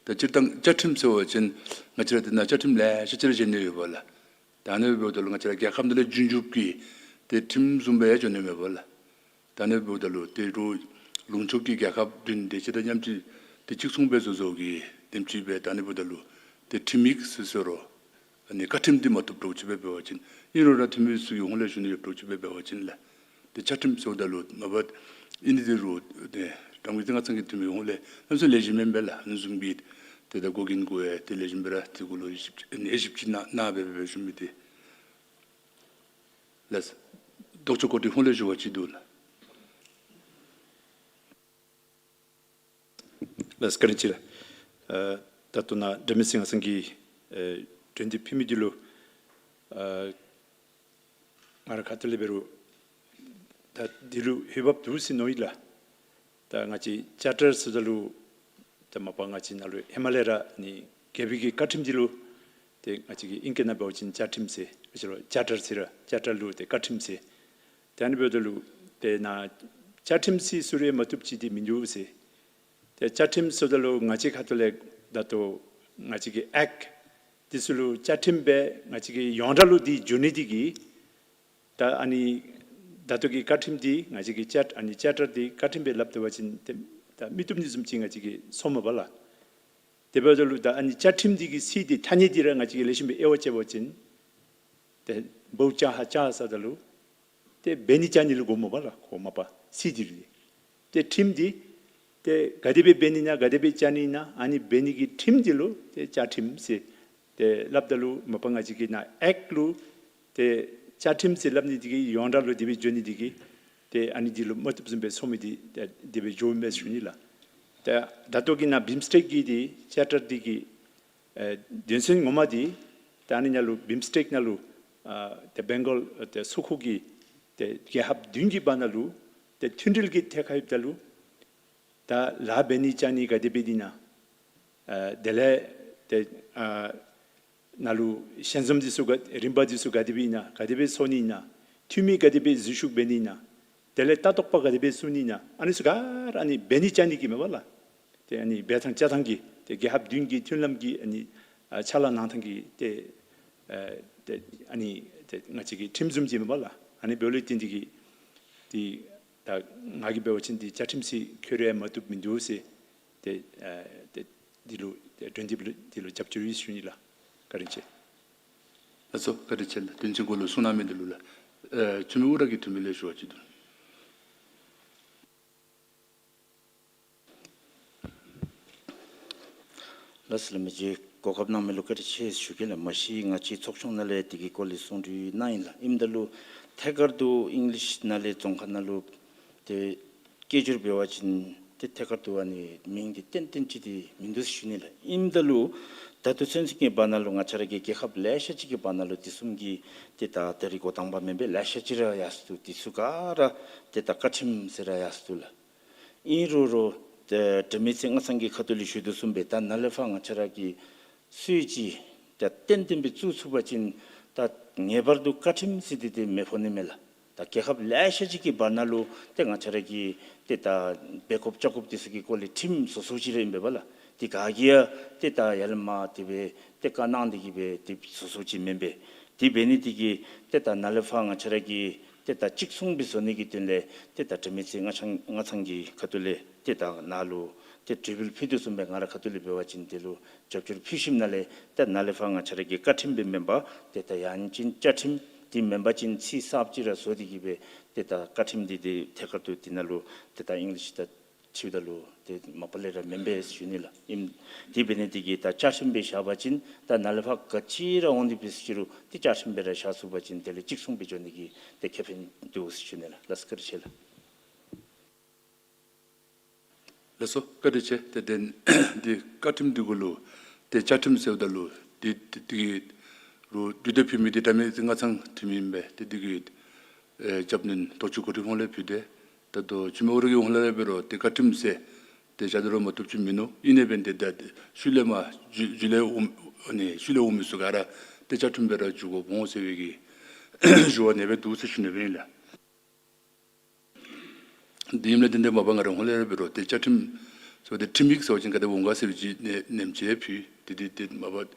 ད་སྤྱིར་བཏང་བཅའ་ཁྲིམས་ཟེར་བ་ཅིན་ང་བཅས་ར་དེ་ནང་བཅའ་ཁྲིམས་ལེ་ཤ་ཅིག་ར་བཞེས་ནི་ཡོད་པས་ལགས། ད་ཨ་ནི་འབདཝ་ད་ལུ་ང་བཅས་ར་རྒྱལ་ཁབ་འདི་ལུ་རྒྱུན་འཇུག་གི་ཏེ་ཁྲིམས་བཟུམ་སྦེ་ཡང་འགྱོ་ནི་མེད་པས་ལགས། ད་ཨ་ནི་འབདཝ་ད་ལུ་ཏེ་རུང་ལུང་ཕྱོགས་ཀྱི་རྒྱལ་ཁབ་བདུན་དེ་ཅིག་དང་མཉམ་གཅིག་ཏེ་གཅིག་མཚུངས་སྦེ་བཟོ་བཟོ་གི་དེམ་ཅིག་སྦེ་ད་ཨ་ནི་འབདཝ་ད་ལུ་ཏེ་ཁྲིམས་ཡིག་ཟེར་ཟེར་རུང་ཨ་ནི་བཀའ་ཁྲིམས་འདི་མ་བཏུབ་འདྲཝ་ཅིག་སྦེ་འབད་བ་ཅིན་ཨིན་རུང་ར་འཐུས་མི་ཚུ་གི་ཧོངས་ལས་ཞུ་ནི་ཡོདཔ་འདྲཝ་ཅིག་སྦེ་འབད་བ་ཅིན་ལགས། ཏེ་བཅའ་ཁྲིམས་ཟེརཝ་ད་ལུ་མ་པ་ཨིན་ནི་འདི་རུང་ཏེ་དགྲ་མེད་རྩེ་ལྔ་ཚང་གི་འཐུས་མི་ཧོངས་ལས་གནམ་མེད་ས་མེད་ལེགས་ཤོམ་ཨིན་པས་ལགས། ཨ་ནི་བཟུམ་གྱི་ཏེ་ད་འགོག་རྐྱེན་གུ་ཡང་ཏེ་ལེགས་ཤོམ་སྦེ་ར་དེ་གུ་ལུ་དབྱེ་ཞིབ་ཨ་ནི་དབྱེ་ཞིབ་ཅིག་གནང་གནང་སྦེ་སྦེ་ཞུ་མི་འདི་ལགས། ལྡོག་ཕྱོགས་གོ་སྒྲིག་ཧོངས་ལས་ཞུ་བ་ཅིག་འདུག་ལགས། ལགས་བཀའ་དྲིན་ཆེ་ལགས། ཨ་ད་ལྟོ་ནཱ་དགྲ་མེད་རྩེ་ལྔ་ཚང་གིས་ཨེ་གྲོས་འདེབས་ཕུལ་མི་འདི་ལུ་ཨ་ང་ར་ཁ་ཐུག་ལས་འབད་རུང་ད་འདི་ལུ་འོས་འབབ་འདུག་ཟེར་མནོ་ཡི་ལགས། ད་ང་བཅས་ཅར་ཊར་ཟེརཝ་ད་ལུ་ད་མ་པ་ང་བཅས་ནང་ལུ་ཧེ་མ་ལས་ར་ནི་རྒྱལ་པོའི་གི་བཀའ་ཁྲིམས་འདི་ལུ་ཏེ་ང་བཅས་ཀྱི་ཨིང་སྐད་ནང་འབད་བ་ཅིན་བཅའ་ཁྲིམས་ཟེར་ང་བཅས་ལུ་ཅར་ཊར་ཟེར་ར་ཅར་ཊར་ལུ་ཏེ་བཀའ་ཁྲིམས་ཟེར། ཏེ་ཨ་ནི་འབདཝ་ད་ལུ་ཏེ་ནཱ་བཅའ་ཁྲིམས་ཟེར་ཟེར་རུང་མ་བཏུབ་ཅིག་འདི་མིན་འདུག་ཟེར། ཏེ་བཅའ་ཁྲིམས་ཟེརཝ་ད་ལུ་ང་བཅས་ཁ་ཐུག་ལས་ད་ལྟོ་ང་བཅས་ཀྱི་ཨེཀཊ་འདི་ཚུ་ལུ་བཅའ་ཁྲིམས་སྦེ་ང་བཅས་ཀྱི་ཡོངས་གྲགས་ལུ་འདི་འགྱོ་ནི་འདི་གིས་ད་ཨ་ནི་ད་ལྟོ་གི་བཀའ་ཁྲིམས་འདི་ང་བཅས་ཀྱི་ཅར་ཨ་ནི་ཅར་ཊར་འདི་བཀའ་ཁྲིམས་སྦེ་སླབ་སྡོད་པ་ཅིན་ཏེ་ད་མི་བཏུབ་ནི་བཟུམ་ཅིག་ང་བཅས་ཀྱིས་ཚོརཝ་མས་པ་ལགས། དེ་འབདཝ་ད་ལུ་ད་ཨ་ནི་བཅའ་ཁྲིམས་འདི་གི་ཚིག་འདི་ཐ་སྙད་འདི་ར་ང་བཅས་ཀྱིས་ལེགས་ཤོམ་སྦེ་དབྱེ་བ་དཔྱད་པ་ཅིན་ཏེ་བའུ་ཅ་ཧ་ཅ་ཧ་ཟེརཝ་ད་ལུ་ཏེ་འབད་ནི་བཅའ་ནི་ལུ་གོཝ་མས་པ་ལགས། གོཝ་མས་པ་ཚིག་འདི་ར། ཏེ་ཁྲིམས་འདི་ཏེ་ག་དེ་སྦེ་འབད་ནི་ཨིན་ན་ག་དེ་སྦེ་བཅའ་ནི་ཨིན་ན་ཨ་ནི་འབད་ནི་གི་ཁྲིམས་འདི་ལུ་ཏེ་བཅའ་ཁྲིམས་ཟེར། ཏེ་སླབ་ད་ལུ་མ་པ་ང་བཅས་ཀྱི་ནཱ་ཨེཀཊ་ལུ་ཏེ་ བཅའ་ཁྲིམས་ཟེར་སླབ་ནི་འདི་གིས་ཡོངས་གྲགས་ལུ་དེ་སྦེ་འགྱོ་ནི་འདི་གིས་ཏེ་ཨ་ནི་འདི་ལུ་མ་བཏུབ་བཟུམ་སྦེ་ཚོར་མི་འདི་ཏེ་དེ་སྦེ་འགྱོཝ་མས་ཟེར་ཞུ་ནི་ལགས། ཏེ་ད་ལྟོ་གི་ནཱ་བིམ་སི་ཊེཀ་གི་འདི་ཅར་ཊར་འདི་གི་ཨེ་དོན་ཚན་ངོ་མ་འདི་ཏེ་ཨ་ནི་ནང་ལུ་བིམ་སི་ཊེཀ་ནང་ལུ་ཨ་ཏེ་བེང་གཱལ་ཏེ་ས་ཁུག་གི་ཏེ་རྒྱལ་ཁབ་བདུན་གྱི་བར་ན་ལུ་ཏེ་མཐུན་སྒྲིལ་གྱི་ཐད་ཁར་ཡོདཔ་ད་ལུ་ད་ལཱ་འབད་ནི་བཅའ་ནི་ག་དེ་སྦེ་འདི་ཨིན་ན། ཨ་དེ་ལས་ཏེ་ཨ་ནཱ་ལུ་ཞལ་འཛོམས་འདི་ཚུ་ག་རིམ་པ་འདི་ཚུ་ག་དེ་སྦེ་ཨིན་ན། ག་དེ་སྦེ་ཚོགས་ནི་ཨིན་ན། འཐུས་མི་ག་དེ་སྦེ་འཛུལ་ཞུགས་འབད་ནི་ཨིན་ན། དེ་ལས་ལྟ་རྟོག་པ་ག་དེ་སྦེ་བཙུགས་ནི་ཨིན་ན། ཨ་ནི་ཚུ་ག་ར་ཨ་ནི་འབད་ནི་བཅའ་ནི་གི་མེན་པ་ལགས། ཏེ་ཨ་ནི་འབད་ཐངས་བཅའ་ཐངས་ཀྱི་ཏེ་རྒྱལ་ཁབ་བདུན་གྱི་མཐུན་ལམ་གྱི་ཨ་ནི་ཨ་ཕྱག་ལཱ་གནང་ཐངས་ཀྱི་ཏེ་ཨ་ཏེ་ཨ་ནི་ཏེ་ང་བཅས་ཀྱི་ཁྲིམས་བཟུམ་ཅིག་མེན་པ་ལགས། ཨ་ནི་འབདཝ་ལས་བརྟེན་འདི་གིས་ཏེ་ད་ང་གིས་འབད་བ་ཅིན་འདི་བཅའ་ཁྲིམས་ཟེར་འཁོད་རུང་ཡང་མ་བཏུབ་མིན་འདུག་ཟེར། ཏེ་ཨ་ཏེ་འདི་ལུ་ཏེ་དོན་འདི་ལུ་འདི་ལུ་རྒྱབ་སྐྱོར་ཡོད་ཟེར་ཞུ་ནི་ལགས། བཀའ་དྲིན་ཆེ། ལགས་སོ། བཀའ་དྲིན་ཆེ་ལགས། དོན་ཚན་གུ་ལུ་གསུང་གནང་མི་འདི་ལུ་ལགས། ཨེ་འཐུས་མི་ཨུ་ར་གི་འཐུས་མི་ལས་ཞུ་བ་ཅིག་འདུག། ལགས་སོ་ལགས། མི་རྗེ་གོ་སྐབས་གནང་མི་ལུ་བཀའ་དྲིན་ཆེ་ཞུ་གེ་ལགས། མ་གཞི་ང་བཅས་ཚོགས་ཆུང་ནང་ལས་འདི་གི་སྐོར་ལས་གསུང་གྲོས་གནང་ཡི་ལགས། ཨིནམ་ད་ལུ་ཐད་ཀར་དུ་ཨིང་ལིཤ་ནང་ལས་རྫོང་ཁ་ནང་ལུ་ཏེ་སྐད་སྒྱུར་འབད་བ་ཅིན་ཏེ་ཐད་ཀར་དུ་ཨ་ནི་མིང་འདི་ཏན་ཏན་ཅིག་འདི་མིན་འདུག་ཟེར་ཞུ་ནི་ལགས། ཨིནམ་ད་ལུ་ད་ལྟོ་ཚུན་ཚོད་ཀྱི་བར་ན་ལུ་ང་བཅས་ར་གི་རྒྱལ་ཁབ་ལེ་ཤ་ཅིག་གི་བར་ན་ལུ་དེ་བཟུམ་གྱི་ཏེ་ད་ད་རིས་འགོ་དང་པ་མེན་པས། ལེ་ཤ་ཅིག་ར་ཡར་སོང་འདུག། དེ་ཚུ་ག་ར་ཏེ་ད་བཀའ་ཁྲིམས་ཟེར་ར་ཡར་སོང་འདུག་ལགས། ཨིན་རུང་རུང་ཏེ་དྲི་མེད་ཚེ་རིང་ཚང་གི་ཁ་ཐུག་ལས་ཞུ་དོ་བཟུམ་སྦེ་ད་ནཱ་ལས་ཕར་ང་བཅས་ར་གིས་སྲོལ་ཅིག་ད་ཏན་ཏན་སྦེ་བཙུགས་ཚུགས་པ་ཅིན་ད་ངེས་པར་དུ་བཀའ་ཁྲིམས་ཟེར་འདི་ཏེ་མེད་ཕོག་ནི་མས་ལགས། ད་རྒྱལ་ཁབ་ལེ་ཤ་ཅིག་གི་བར་ན་ལུ་ཏེ་ང་བཅས་ར་གི་ཏེ་ད་འབད་དགོཔ་བཅའ་དགོཔ་དེ་ཚུ་གི་སྐོར་ལས་ཁྲིམས་བཟོ་བཟོཝ་ཅིག་ར་ཨིན་པས་ལགས། དེ་ག་གིས་ཡང་ཏེ་ད་ཡར་ལས་མར་དེ་སྦེ་ཏེ་བཀའ་གནང་སྟེ་གི་སྦེ་ཏེ་བཟོ་བཟོཝ་ཅིག་མེན་པས། དེ་འབད་ནི་དེ་གིས་ཏེ་ད་ནཱ་ལས་ཕར་ང་བཅས་ར་གིས་ཏེ་ད་གཅིག་མཚུངས་སྦེ་བཟོ་ནི་གི་དོན་ལས་ཏེ་ད་དྲི་མེད་ཚེ་རིང་ཚང་གི་ཁ་ཐུག་ལས་ཏེ་ད་ནཱ་ལུ་ཏེ་གྲོས་འབུལ་ཕུལ་དོ་བཟུམ་སྦེ་ང་ར་ཁ་ཐུག་ལས་འབད་བ་ཅིན་དེ་ལུ་རྒྱབ་སྐྱོར་ཕུལ་ཞིནམ་ལས་ཏེ་ནཱ་ལས་ཕར་ང་བཅས་ར་གི་བཀའ་ཁྲིམས་སྦེ་མེན་པར་ཏེ་ད་ཡང་ཅིན་བཅའ་ཁྲིམས་འདི་མེན་པ་ཅིན་ཚིག་གསརཔ་ཅིག་ར་བཟོ་སྟེ་གི་སྦེ་ཏེ་ད་བཀའ་ཁྲིམས་འདི་ཏེ་ཐད་ཀར་དུ་འདི་ནང་ལུ་ཏེ་ད་ཨིང་ལིཤ་ད་ཕྱེཝ་ད་ལུ་ཏེ་མ་པ་ལས་ར་མེན་པས་ཟེར་ཞུ་ནི་ལགས། ཨིན་དེ་འབད་ནི་དེ་གིས་ད་བཅའ་ཁྲིམས་སྦེ་བཞག་པ་ཅིན་ད་ནཱ་ལས་ཕར་ག་ཅི་ར་འོང་སྟེ་འབད་ཟེར་རུང་ཏེ་བཅའ་ཁྲིམས་སྦེ་ར་བཞག་ཚུགས་པ་ཅིན་དེ་ལས་གཅིག་མཚུངས་སྦེ་འགྱོ་ནི་གི་ཏེ་ཁེ་ཕན་འདུག་ཟེར་ཞུ་ནི་ལགས། ལགས་སོ། བཀའ་དྲིན་ཆེ་ལགས། ལགས་སོ། བཀའ་དྲིན་ཆེ། ཏེ་དེ་འདི་བཀའ་ཁྲིམས་འདི་གུ་ལུ་ཏེ་བཅའ་ཁྲིམས་ཟེརཝ་ད་ལུ་འདི་འདི་འདི་གི་རུ་དྲི་དེ་ཕུལ་མི་འདི་དྲི་མེད་ཚེ་རིང་ཚང་འཐུས་མི་ཨིན་པས། ཏེ་འདི་གི་ཨེ་རྒྱབ་སྣོན་དོགས་གཅོད་གོ་སྒྲིག་ཧོང་ལས་ཕུལ་ཏེ་ད་ལྟོ་འཐུས་མི་ཨུ་ར་གི་ཧོང་ལས་ར་འབད་རུང་ཏེ་བཀའ་ཁྲིམས་ཟེར་ཏེ་བཞག་ད་རུང་མ་བཏུབ་ཅིག་མིན་ནུག། ཨིན་ནི་འབད་ནི་དེ་ད་ཤུལ་ལས་མར་ཞུ་ཞུ་ལས་འོང་ཨ་ནི་ཤུལ་ལས་འོང་མི་ཚུ་ག་ར་ཏེ་བཅའ་ཁྲིམས་སྦེ་ར་འགྱོ་དགོཔ་འོང་ཟེར་བའི་གི་ཞུ་བ་ཨ་ནེ་སྦེ་འདུག་ཟེར་ཞུ་ནི་སྦེ་ཨིན་ལགས། དེ་ཨིནམ་ལས་དེ་འདི་མ་པ་ང་རའི་ཧོང་ལས་ར་འབད་རུང་ཏེ་བཅའ་ཁྲིམས་ཟེར་བ་ཏེ་ཁྲིམས་ཡིག་ཟེར་བ་ཅིན་ག་དེ་འོང་ག་ཟེར་བའི་ཅིག་ནེམ་ཅིག་ཕུལ། ཏེ་དེ་དེ་མ་པ་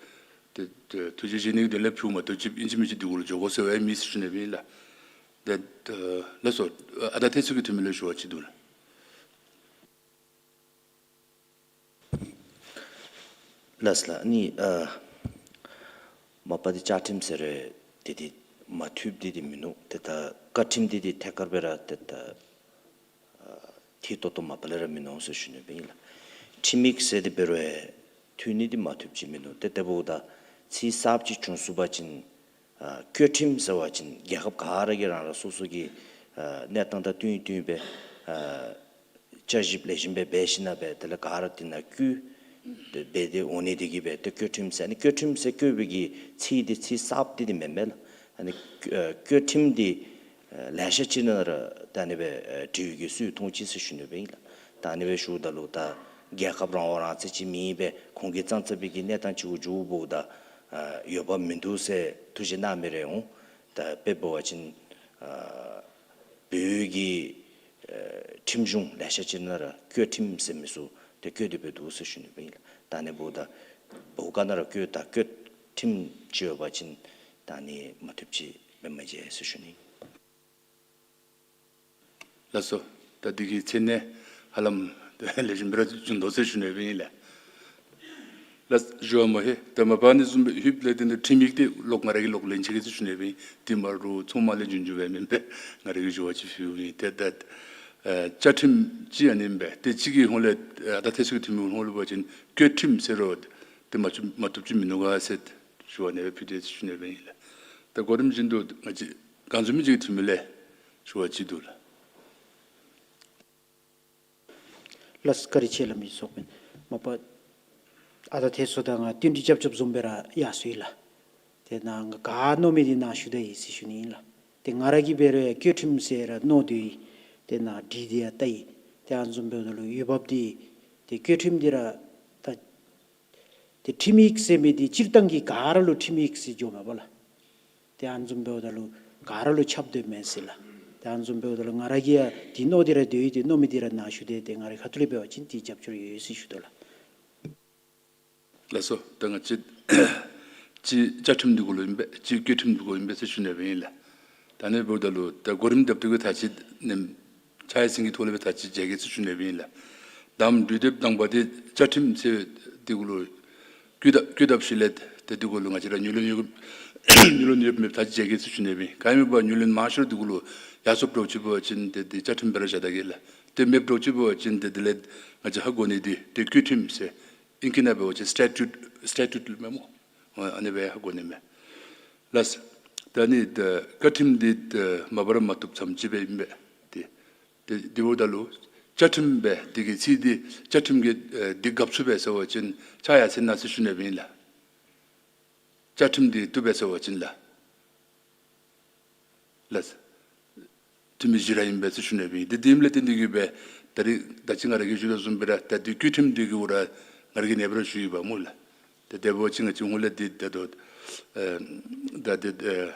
ཏེ་ཏེ་ཐུགས་རྗེ་ཆེ་ནི་གི་དོན་ལས་ཕུལཝ་མ་གཏོགས་ཅིག་ཨིན་ཅི་མིན་ཅི་འདི་གུ་ལུ་འགྱོ་དགོ་ཟེར་བ་ཡང་མེད་ཟེར་ཞུ་ནི་སྦེ་ཨིན་ལགས། ཏེ་ལགས་སོ། ཨ་ད་ཏེ་ཚུ་གི་འཐུས་མི་ལས་ཞུ་བ་ཅིག་འདུག་ལགས། ལགས་སོ་ལགས། ཨ་ནི་ཨ་མ་པ་འདི་བཅའ་ཁྲིམས་ཟེར་རུང་ཏེ་འདི་མ་བཏུབ་འདི་འདི་མིན་ནུག། ཏེ་ད་བཀའ་ཁྲིམས་འདི་འདི་ཐད་ཀར་སྦེ་ར་ཏེ་ད་ཨ་ཏེ་ཏོག་ཏོ་མ་པ་ལས་ར་མིན་ནུག་ཟེར་ཞུ་ནི་སྦེ་ཨིན་ལགས། ཁྲིམས་ཡིག་ཟེར་འདི་འབད་རུང་ཡང་འཐུས་ནི་འདི་མ་བཏུབ་ཅིག་མིན་ནུག། ཏེ་དེ་འབདཝ་ད་ཚིག་གསརཔ་ཅིག་བྱུང་ཚུགས་པ་ཅིན་ཨ་བཀོད་ཁྲིམས་ཟེར་བ་ཅིན་རྒྱལ་ཁབ་ག་ར་གིས་རང་རང་སོ་སོ་གི་ཨ་གནས་སྟངས་དང་བསྟུན་བསྟུན་སྦེ་ཨ་བསྐྱར་ཞིབ་ལེགས་ཤོམ་སྦེ་འབད་ཞིནམ་ལས་དེ་ལས་ག་ར་དེ་ནང་བཀོད་དེ་སྦེ་དེ་འོང་ནི་དེ་གིས་སྦེ་ཏེ་བཀོད་ཁྲིམས་ཟེར་ཨ་ནི་བཀོད་ཁྲིམས་ཟེར་བཀོད་པའི་གི་ཚིག་འདི་ཚིག་གསརཔ་འདི་འདི་མེན་མས་ལགས། ཨ་ནི་ཨ་བཀོད་ཁྲིམས་འདི་ཨ་ལེ་ཤ་ཅིག་ནང་ར་ད་ཨ་ནི་སྦེ་ཨ་འབྲི་བའི་གི་སྲོལ་མཐོང་ཅི་ཟེར་ཞུ་ནི་སྦེ་ཨིན་ལགས། ད་ཨ་ནི་སྦེ་ཞུཝ་ད་ལུ་ད་རྒྱལ་ཁབ་རང་དབང་རང་བཙན་ཅིག་མེད་པའི་ཁོང་གི་ཙང་ཙ་སྦེ་གི་གནས་སྟངས་ཅིག་གུ་འགྱོཝ་ད་ཨ་ཡོདཔ་མིན་འདུག་ཟེར་ཐུགས་བཞེད་གནང་མི་རེ་འོང་། ད་དཔེ་འབད་བ་ཅིན་ཨ་བོད་ཀྱི་ཨ་ཁྲིམས་གཞུང་ལེ་ཤ་ཅིག་ནང་ར་བཀོད་ཁྲིམས་ཟེར་མི་ཚུ་ཏེ་བཀོད་དེ་སྦེ་འདུག་ཟེར་ཞུ་ནི་སྦེ་ཨིན་ལགས། ད་ཨ་ནི་འབདཝ་ད་བོད་སྒར་ནང་ར་བཀོད་ད་བཀོད་ཁྲིམས་ཅིག་ཡོད་པ་ཅིན་ད་ཨ་ནི་མ་བཏུབ་ཅིག་མེནམ་མས་ཟེར་ཞུ་ནི། ལགས་སོ། ད་འདི་གི་མཚན་གནས་ཧ་ལམ་ལེགས་ཤོམ་སྦེ་ར་བྱུང་དོ་ཟེར་ཞུ་ནི་སྦེ་ཨིན་ལགས། ལགས། ཞུ་བ་མ་ཧེ། ད་མ་པ་ཨ་ནི་བཟུམ་སྦེ་ལྷོདཔ་ལས་ཏེ་འདི་ཁྲིམས་ཡིག་འདི་ལོག་ང་ར་གིས་ལོག་ལེན་ཆི་གེ་ཟེར་ཞུ་ནི་སྦེ་ཨིན། འདི་མ་རུ་ཚོང་མ་ལས་རྒྱུན་རྒྱུ་སྦེ་མེན་པས། ང་ར་གིས་ཞུ་བ་ཅིག་ཕུལཝ་ཨིན། ཏེ་ད་ཨ་བཅའ་ཁྲིམས་ཅིག་ཨ་ནི་ཨིན་པས། ཏེ་གཅིག་གི་ཧོང་ལས་ཨ་ད་ཏེ་ཚུ་གི་འཐུས་མི་ཧོང་ལུ་འབད་བ་ཅིན་བཀོད་ཁྲིམས་ཟེར་རུང་ཏེ་མ་བཏུབ་མ་བཏུབ་ཅིག་མིན་ནུག་ག་ཟེར་ཞུ་བ་ཨ་ནེ་སྦེ་ཕུལ་ཏེ་ཟེར་ཞུ་ནི་སྦེ་ཨིན་ལགས། ད་གོ་རིམ་བཞིན་དུ་ང་བཅས་ ག་འཛོམས་མི་ཅིག་འཐུས་མི་ལས་ཞུ་བ་ཅིག་འདུག་ལགས། ལགས་སོ། བཀའ་དྲིན་ཆེ་ལགས། མི་ཚོགས་དཔོན་མ་པ་ཨ་ད་ཐེ་སོ་ད་ང་བསྟུན་གྲོས་རྐྱབ་རྐྱབ་བཟུམ་སྦེ་ར་ཡར་སོ་ཡི་ལགས། ཏེ་ནཱ་ང་ག་མནོ་མི་འདི་ནཱ་ཞུ་ད་ཡི་ཟེར་ཞུ་ནི་ཨིན་ལགས། ཏེ་ང་ར་གིས་འབད་རུང་ཡང་བཀོད་ཁྲིམས་ཟེར་ར་མནོ་སྡོད་ཡི། ཏེ་ནཱ་བྲིས་ཏེ་ཡང་བལྟ་ཡི། ཏེ་ཨ་ནི་བཟུམ་འབདཝ་ད་ལུ་འོས་འབབ་འདི་ཏེ་བཀོད་ཁྲིམས་འདི་ར་ད་ཏེ་ཁྲིམས་ཡིག་ཟེར་མི་འདི་སྤྱིར་བཏང་གི་ག་ར་ལུ་ཁྲིམས་ཡིག་ཟེར་འགྱོཝ་མས་པ་ལགས། ཏེ་ཨ་ནི་བཟུམ་འབདཝ་ད་ལུ་ག་ར་ལུ་ཁྱབ་སྡོདཔ་མས་ཟེར་ལགས། ཏེ་ཨ་ནི་བཟུམ་འབདཝ་ད་ལུ་ང་ར་གིས་ཡང་འདི་མནོ་སྟེ་ར་སྡོད་ཡི། ཏེ་མནོ་མི་འདི་ར་ནཱ་ཞུ་སྟེ་ཏེ་ང་རའི་ཁ་ཐུག་ལས་འབད་བ་ཅིན་འདི་རྒྱབ་སྐྱོར་ཡོད་ཟེར་ཞུ་དོ་ལགས། ལགས་སོ། ད་ང་བཅས་གཅིག་བཅའ་ཁྲིམས་འདི་གུ་ལུ་ཨིན་པས། གཅིག་བཀོད་ཁྲིམས་འདི་གུ་ལུ་ཨིན་པས་ཟེར་ཞུ་ནི་སྦེ་ཨིན་ལགས། ད་ཨ་ནི་འབདཝ་ད་ལུ་ད་གོ་རིམ་སྡེབ་སྡེབ་ཀྱི་ཐག་གཅོད་ནི་ཕྱག་ཡིག་ཚན་གྱི་ཐོག་ལས་སྦེ་ཐག་གཅོད་མཇལ་གེ་ཟེར་ཞུ་ནི་སྦེ་ཨིན་ལགས། ད་ཨམ་གྲོས་འདེབས་དང་པ་འདི་བཅའ་ཁྲིམས་ཟེར་འདི་གུ་ལུ་བཀོད་ད་བཀོད་དཔ་ཅིག་ལས་ཏེ་འདི་གུ་ལུ་ང་བཅས་ར་གཉིས་ལོན་ཡོད་གཉིས་ལོན་ཡོད་མེད་ཐག་གཅོད་མཇལ་གེ་ཟེར་ཞུ་ནི་སྦེ་ཨིན། ག་ཨིན་མེན་པར་གཉིས་ལོན་མང་ཤོས་འདི་གུ་ལུ་ཡར་སོངམ་འདྲཝ་ཅིག་འབད་བ་ཅིན་ཏེ་འདི་བཅའ་ཁྲིམས་སྦེ་ར་བཞག་ད་གེ་ལགས། ཏེ་མེདཔ་འདྲཝ་ཅིག་འབད་བ་ཅིན་ཏེ་དེ་ལས་ང་བཅས་ཧ་གོ་ནི་འདི་ཏེ་བཀོད་ཁྲིམས་ཟེར་ཨིང་སྐད་ནང་འབད་བ་ཅིན་statute statute ལུ་མེན་མོ། ཨ་ནི་སྦེ་ཧ་གོ་ནི་མས། ལགས། ད་ཨ་ནི་ད་བཀའ་ཁྲིམས་འདི་ད་མ་པ་ར་མ་བཏུབ་ཙམ་ཅིག་སྦེ་ཨིན་པས། ཏེ་ཏེ་དེ་འབདཝ་ད་ལུ་བཅའ་ཁྲིམས་སྦེ་འདི་གི་ཚིག་འདི་བཅའ་ཁྲིམས་ཀྱི་ཨེ་འདི་དགག་ཚུགས་པས་ཟེར་བ་ཅིན་ཕྱག་ཡར་འཚལ་གནང་ཟེར་ཞུ་ནི་སྦེ་ཨིན་ལགས། བཅའ་ཁྲིམས་འདི་བཏུབ་པས་ཟེར་བ་ཅིན་ལགས། ལགས། འཐུས་མི་བཞི་ར་ཨིན་པས་ཟེར་ཞུ་ནི་སྦེ་ཨིན། ཏེ་དེ་ཨིནམ་ལས་བརྟེན་ཏེ་གིས་སྦེ་ད་རིས་ད་ཅི་ང་ར་གིས་ཞུ་དོ་བཟུམ་སྦེ་ར་ད་འདི་བཀོད་ཁྲིམས་འདི་གུ་ར་ང་ར་གིས་ཨ་ནེ་སྦེ་ར་ཞུ་ཡི་པ་སྨོ་ལགས། ཏེ་དེ་འབད་བ་ཅིན་ང་བཅས་ཧོང་ལས་འདི་ད་ལྟོ་ཨེ་ད་འདི་ཨེ་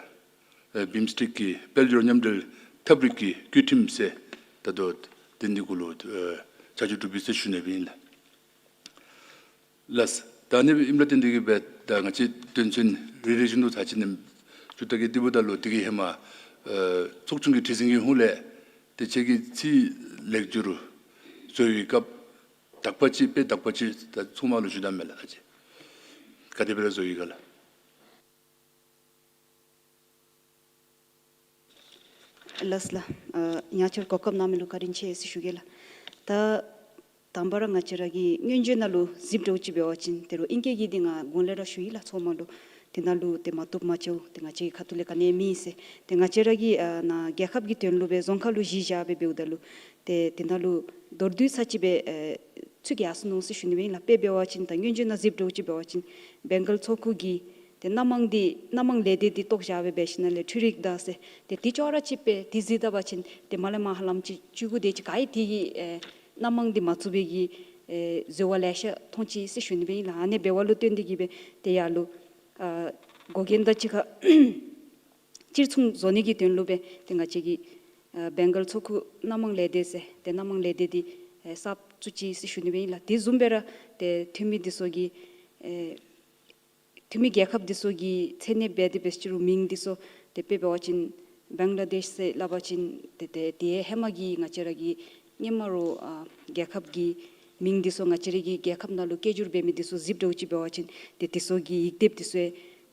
ཨེ་བིམ་སྟེག་གི་དཔལ་འབྱོར་མཉམ་འབྲེལ་ཐབས་རིག་གི་བཀོད་ཁྲིམས་ཟེར་ད་ལྟོ་འདི་འདི་གུ་ལུ་ཨེ་བྱ་སྤྱོད་གྲུབ་ཡི་ཟེར་ཞུ་ནི་སྦེ་ཨིན་ལགས། ལགས། ད་ཨ་ནི་ཨིནམ་ལས་བརྟེན་ཏེ་གིས་སྦེ་ད་ང་བཅས་དོན་ཚན་རེ་རེ་བཞིན་དུ་ཐག་བཅད་ནི་ཞུ་ད་གེ། དེ་འབདཝ་ད་ལུ་དེ་གི་ཧེ་མ་ཨེ་ཚོགས་ཆུང་གི་ཁྲི་འཛིན་གྱི་ཧོང་ལས་ཏེ་ཁྱེད་ཀྱིས་ཚིག་ལེགས་བསྒྱུར་བཟོ་བའི་སྐབས་དག་པ་ཅིག་དཔེ་དག་པ་ཅིག་ད་ཚོགས་མ་ལུ་ཞུ་ད་མས་ལགས། ད་ཅི་ག་དེ་སྦེ་ར་བཟོ་ཡི་ག་ལགས། ལགས་ལགས། ཨ་ཉག་ཆར་གོ་སྐབས་གནང་མི་ལུ་བཀའ་དྲིན་ཆེ་ཟེར་ཞུ་གེ་ལགས། ད་དང་པ་ར་ང་བཅས་ར་གི་སྔོན་བརྗོད་ནང་ལུ་གཟིགསཔ་འདྲཝ་ཅིག་འབད་བ་ཅིན་ཏེ་རོགས་ཨིང་སྐད་ཀྱི་འདི་ང་གོང་ལས་ར་ཞུ་ཡི་ལགས། ཚོགས་མ་ལུ་དེ་ནང་ལུ་ཏེ་མ་བཏུབ་མ་ཆོག་ཏེ་ང་བཅས་ཀྱི་ཁ་ཐུག་ལས་ག་ནི་མེད་ཟེར། ཏེ་ང་བཅས་ར་གི་ཨ་ནཱ་རྒྱལ་ཁབ་ཀྱི་དོན་ལུ་སྦེ་རྫོང་ཁག་ལུ་གཞི་བཞག་སྦེ་འབདཝ་ད་ལུ་ཏེ་དེ་ནང་ལུ་མདོར་བསྡུས་ཚར་ཅིག་སྦེ་ཨེ་ཚུད་ཡར་སོ་ནུག་ཟེར་ཞུ་ནི་སྦེ་ཨིན་ལགས། དཔེ་འབད་བ་ཅིན་ད་སྔོན་བརྗོད་ནང་གཟིགསཔ་འདྲཝ་ཅིག་འབད་བ་ཅིན་བེང་གལ་ཚོགས་ཁུངས་ཀྱི་ཏེ་སྣ་མང་འདི་སྣ་མང་ལས་སྡེ་འདི་གཏོགས་བཞག་སྦེ་འབད་ཞིནམ་ལས་འཕྲུལ་རིག་དང་ཟེར་ཏེ་འདི་ཅོག་ར་གཅིག་སྦེ་འདི་གཟིགས་ད་པ་ཅིན་ཏེ་མར་ལས་མར་ཧ་ལམ་ཅིག་བཅུ་དགུ་དེ་ཅིག་ག་ཡི་དེ་གི་ཨེ་སྣ་མང་འདི་མ་བཙུགས་པའི་གི་ཨེ་འཛོལ་བ་ལེ་ཤ་མཐོང་ཅི་ཟེར་ཞུ་ནི་སྦེ་ཨིན་ལགས། ཨ་ནི་འབདཝ་ལུ་བརྟེན་ཏེ་གིས་སྦེ་ཏེ་ཡར་ལུ་ཨ་འགོག་རྐྱེན་དང་གཅིག་ཁར་གཅིག་མཚུངས་བཟོ་ནི་གི་དོན་ལུ་སྦེ་ཏེ་ང་བཅས་ཀྱི་ཨ་བེང་གལ་ཚོགས་ཁུངས་སྣ་མང་ལས་སྡེ་ཟེར་ཏེ་སྣ་མང་ལས་སྡེ་འདི་ཨེ་གསརཔ་བཙུགས་ཅི་ཟེར་ཞུ་ནི་སྦེ་ཨིན་ལགས། དེ་བཟུམ་སྦེ་ར་ཏེ་འཐུས་མི་འདི་ཚུ་གི་ཨེ་འཐུས་མི་རྒྱལ་ཁབ་འདི་ཚུ་གི་མཚན་གནས་འབད་དེ་འབད་ཅི་རུང་མིང་འདི་ཚུ་ཏེ་དཔེ་འབད་བ་ཅིན་བེང་ལ་དེཤ་ཟེར་སླབ་པ་ཅིན་ཏེ་ཏེ་དེ་ཧེ་མ་གི་ང་བཅས་ར་གི་སྔོན་མ་རོགས་ཨ་རྒྱལ་ཁབ་ཀྱི་མིང་འདི་ཚུ་ང་བཅས་ར་གི་རྒྱལ་ཁབ་ནང་ལུ་སྐད་སྒྱུར་འབད་མི་འདི་ཚུ་གཟིགསཔ་འདྲཝ་ཅིག་འབད་བ་ཅིན་ཏེ་འདི་ཚུ་གི་ཡིག་སྡེབ་འདི་ཚུ་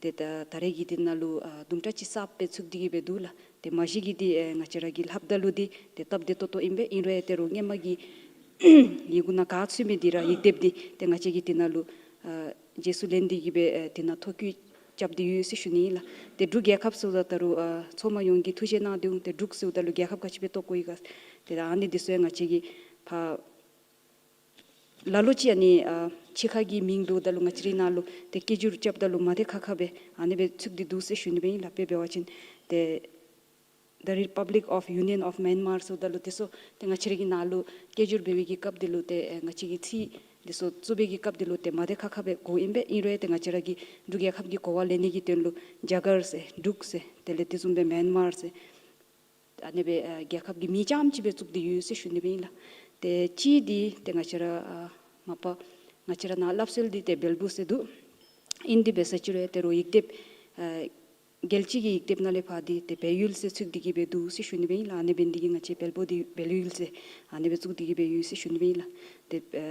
ཏེ་ད་ད་རེས་ཀྱི་འདི་ནང་ལུ་ཨ་དུམ་གྲ་ཅིག་གསརཔ་སྦེ་ཚུད་དེ་གིས་སྦེ་འདུག་ལགས། ཏེ་མ་གཞི་གི་འདི་ཨེ་ང་བཅས་ར་གིས་ལྷབ་ད་ལུ་འདི་ཏེ་སྟབས་བདེ་ཏོག་ཏོ་ཨིན་པས། ཨིན་རུང་ཡང་ཏེ་རོགས་སྔོན་མ་གི་ཡི་གུ་ནང་ག་ཚུད་མི་འདི་ར་ཡིག་སྡེབ་འདི་ཏེ་ང་བཅས་ཀྱིས་འདི་ནང་ལུ་ཨ་རྗེས་སུ་ལེན་ཏེ་གིས་སྦེ་ཨེ་འདི་ནང་ཐོ་བཀོད་རྐྱབ་སྟེ་ཡོད་ཟེར་ཞུ་ནི་ཨིན་ལགས། ཏེ་འབྲུག་རྒྱལ་ཁབ་ཟེརཝ་ད་ད་རུང་ཨ་ཚོགས་མ་ཡོངས་ཀྱིས་ཐུགས་བཞེད་གནང་སྟེ་འོང་། ཏེ་འབྲུག་ཟེརཝ་ད་ལུ་རྒྱལ་ཁབ་ག་ཅི་སྦེ་བཏོག་དགོ་ཡི་ག། ཏེ་ད་ཨ་ནི་འདི་ཚུ་ཡང་ང་བཅས་ཀྱིས་ཕར་ལ་ལུ་ཅིག་ཨ་ནི་ཨ་ཕྱི་ཁ་གི་མིང་འབདཝ་ད་ལུ་ང་བཅས་རའི་ནང་ལུ་ཏེ་སྐད་སྒྱུར་རྐྱབ་ད་ལུ་མ་བདེ་ཁག་ཁ་སྦེ་ཨ་ནི་སྦེ་ཚུད་དེ་འདུག་ཟེར་ཞུ་ནི་སྦེ་ཨིན་ལགས། དཔེ་འབད་བ་ཅིན་ཏེ་The Republic of Union of Myanmar ཟེརཝ་ད་ལུ་དེ་ཚུ་ཏེ་ང་བཅས་ར་གི་ནང་ལུ་སྐད་སྒྱུར་འབད་བའི་གི་སྐབས་འདི་ལུ་ཏེ་ཨེ་ང་བཅས་ཀྱི་ཚིག་འདི་ཚུ་བཙུགས་པའི་གི་སྐབས་འདི་ལུ་ཏེ་མ་བདེ་ཁག་ཁ་སྦེ་གོཝ་ཨིན་པས། ཨིན་རུང་ཡང་ཏེ་ང་བཅས་ར་གི་འབྲུག་རྒྱལ་ཁབ་ཀྱི་གོ་བ་ལེན་ནི་གི་དོན་ལུ་རྒྱ་གར་ཟེར་འབྲུག་ཟེར་དེ་ལས་དེ་བཟུམ་སྦེ་མེན་མར་ཟེར་ཨ་ནི་སྦེ་ཨ་རྒྱལ་ཁབ་ཀྱི་མིང་རྐྱངམ་ཅིག་སྦེ་བཙུགས་ཏེ་ཡོད་ཟེར་ཞུ་ནི་སྦེ་ཨིན་ལགས། ཏེ་གཅིག་འདི་ཏེ་ང་བཅས་ར་ཨ་མ་པ་ང་བཅས་ར་ནཱ་སླབ་སྲོལ་འདི་ཏེ་བལ་པོ་ཟེར་འདུག། ཨིན་ཏེ་འབད་ས་ཅི་རུང་ཡང་ཏེ་རོགས་ཡིག་སྡེབ་ཨ་རྒྱལ་སྤྱི་གི་ཡིག་སྡེབ་ནང་ལས་ཕར་འདི་ཏེ་བལ་ཡུལ་ཟེར་ཚུད་དེ་གིས་སྦེ་འདུག་ཟེར་ཞུ་ནི་སྦེ་ཨིན་ལགས། ཨ་ནི་འབད་ནི་འདི་གིས་ང་བཅས་བལ་པོ་འདི་བལ་ཡུལ་ཟེར་ཨ་ནི་སྦེ་བཙུགས་ཏེ་གིས་སྦེ་ཡོད་ཟེར་ཞུ་ནི་སྦེ་ཨིན་ལགས། ཏེ་ཨ་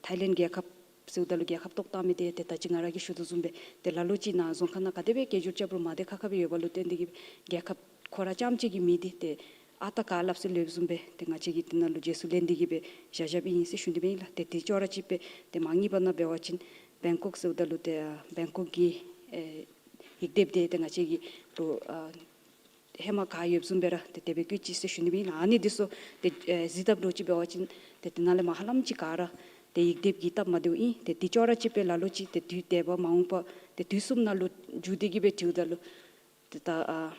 ཐའི་ལེནཌ་རྒྱལ་ཁབ་ཟེརཝ་ད་ལུ་རྒྱལ་ཁབ་བཏོག་བཏང་མི་འདི་ཏེ་ད་ཅི་ང་ར་གིས་ཞུ་དོ་བཟུམ་སྦེ་ཏེ་ལ་ལུ་ཅིག་ནཱ་རྫོང་ཁག་ནང་ག་དེ་སྦེ་སྐད་སྒྱུར་རྐྱབ་རུང་མ་བདེ་ཁག་ཁ་སྦེ་ཡོད་པ་ལུ་བརྟེན་ཏེ་གིས་རྒྱལ་ཁབ་ཁོ་ར་རྐྱངམ་ཅིག་གི་མིང་འདི་ཏེ་ཨ་རྟག་ག་སླབ་སྲོལ་ཡོདཔ་བཟུམ་སྦེ་ཏེ་ང་བཅས་ཀྱིས་འདི་ནང་ལུ་རྗེས་སུ་ལེན་ཏེ་གིས་སྦེ་བཞག་བཞགཔ་ཨིན་ཟེར་ཞུ་ནི་སྦེ་ཨིན་ལགས། ཏེ་དེ་ཅོག་ར་གཅིག་སྦེ་ཏེ་མ་ངེས་པ་ནང་འབད་བ་ཅིན་བེང་ཀོག་ཟེརཝ་ད་ལུ་ཏེ་ཨ་བེང་ཀོག་གི་ཨེ་ཡིག་སྡེབ་འདི་ཏེ་ང་བཅས་ཀྱིས་རོགས་ཨ་ ཧེ་མ་ག་ཡོདཔ་བཟུམ་སྦེ་ར་ཏེ་དེ་སྦེ་བཀོད་ཅི་ཟེར་ཞུ་ནི་སྦེ་ཨིན་ལགས། ཨ་ནི་འདི་ཚུ་ཏེ་ཨེ་གཟིགས་དཔ་འདྲཝ་ཅིག་འབད་བ་ཅིན་ཏེ་དེ་ནང་ལས་མར་ཧ་ལམ་ཅིག་ག་ར་ཏེ་ཡིག་སྡེབ་ཀྱི་སྟབས་མ་བདེཝ་ཨིན། ཏེ་དེ་ཅོག་ར་གཅིག་སྦེ་ལ་ལུ་ཅིག་ཏེ་དུས་འདས་པ་མ་འོངས་པ་ཏེ་དུས་གསུམ་ནང་ལུ་འགྱུར་ཏེ་གི་སྦེ་འགྱོཝ་ད་ལུ་ཏེ་ད་ཨ་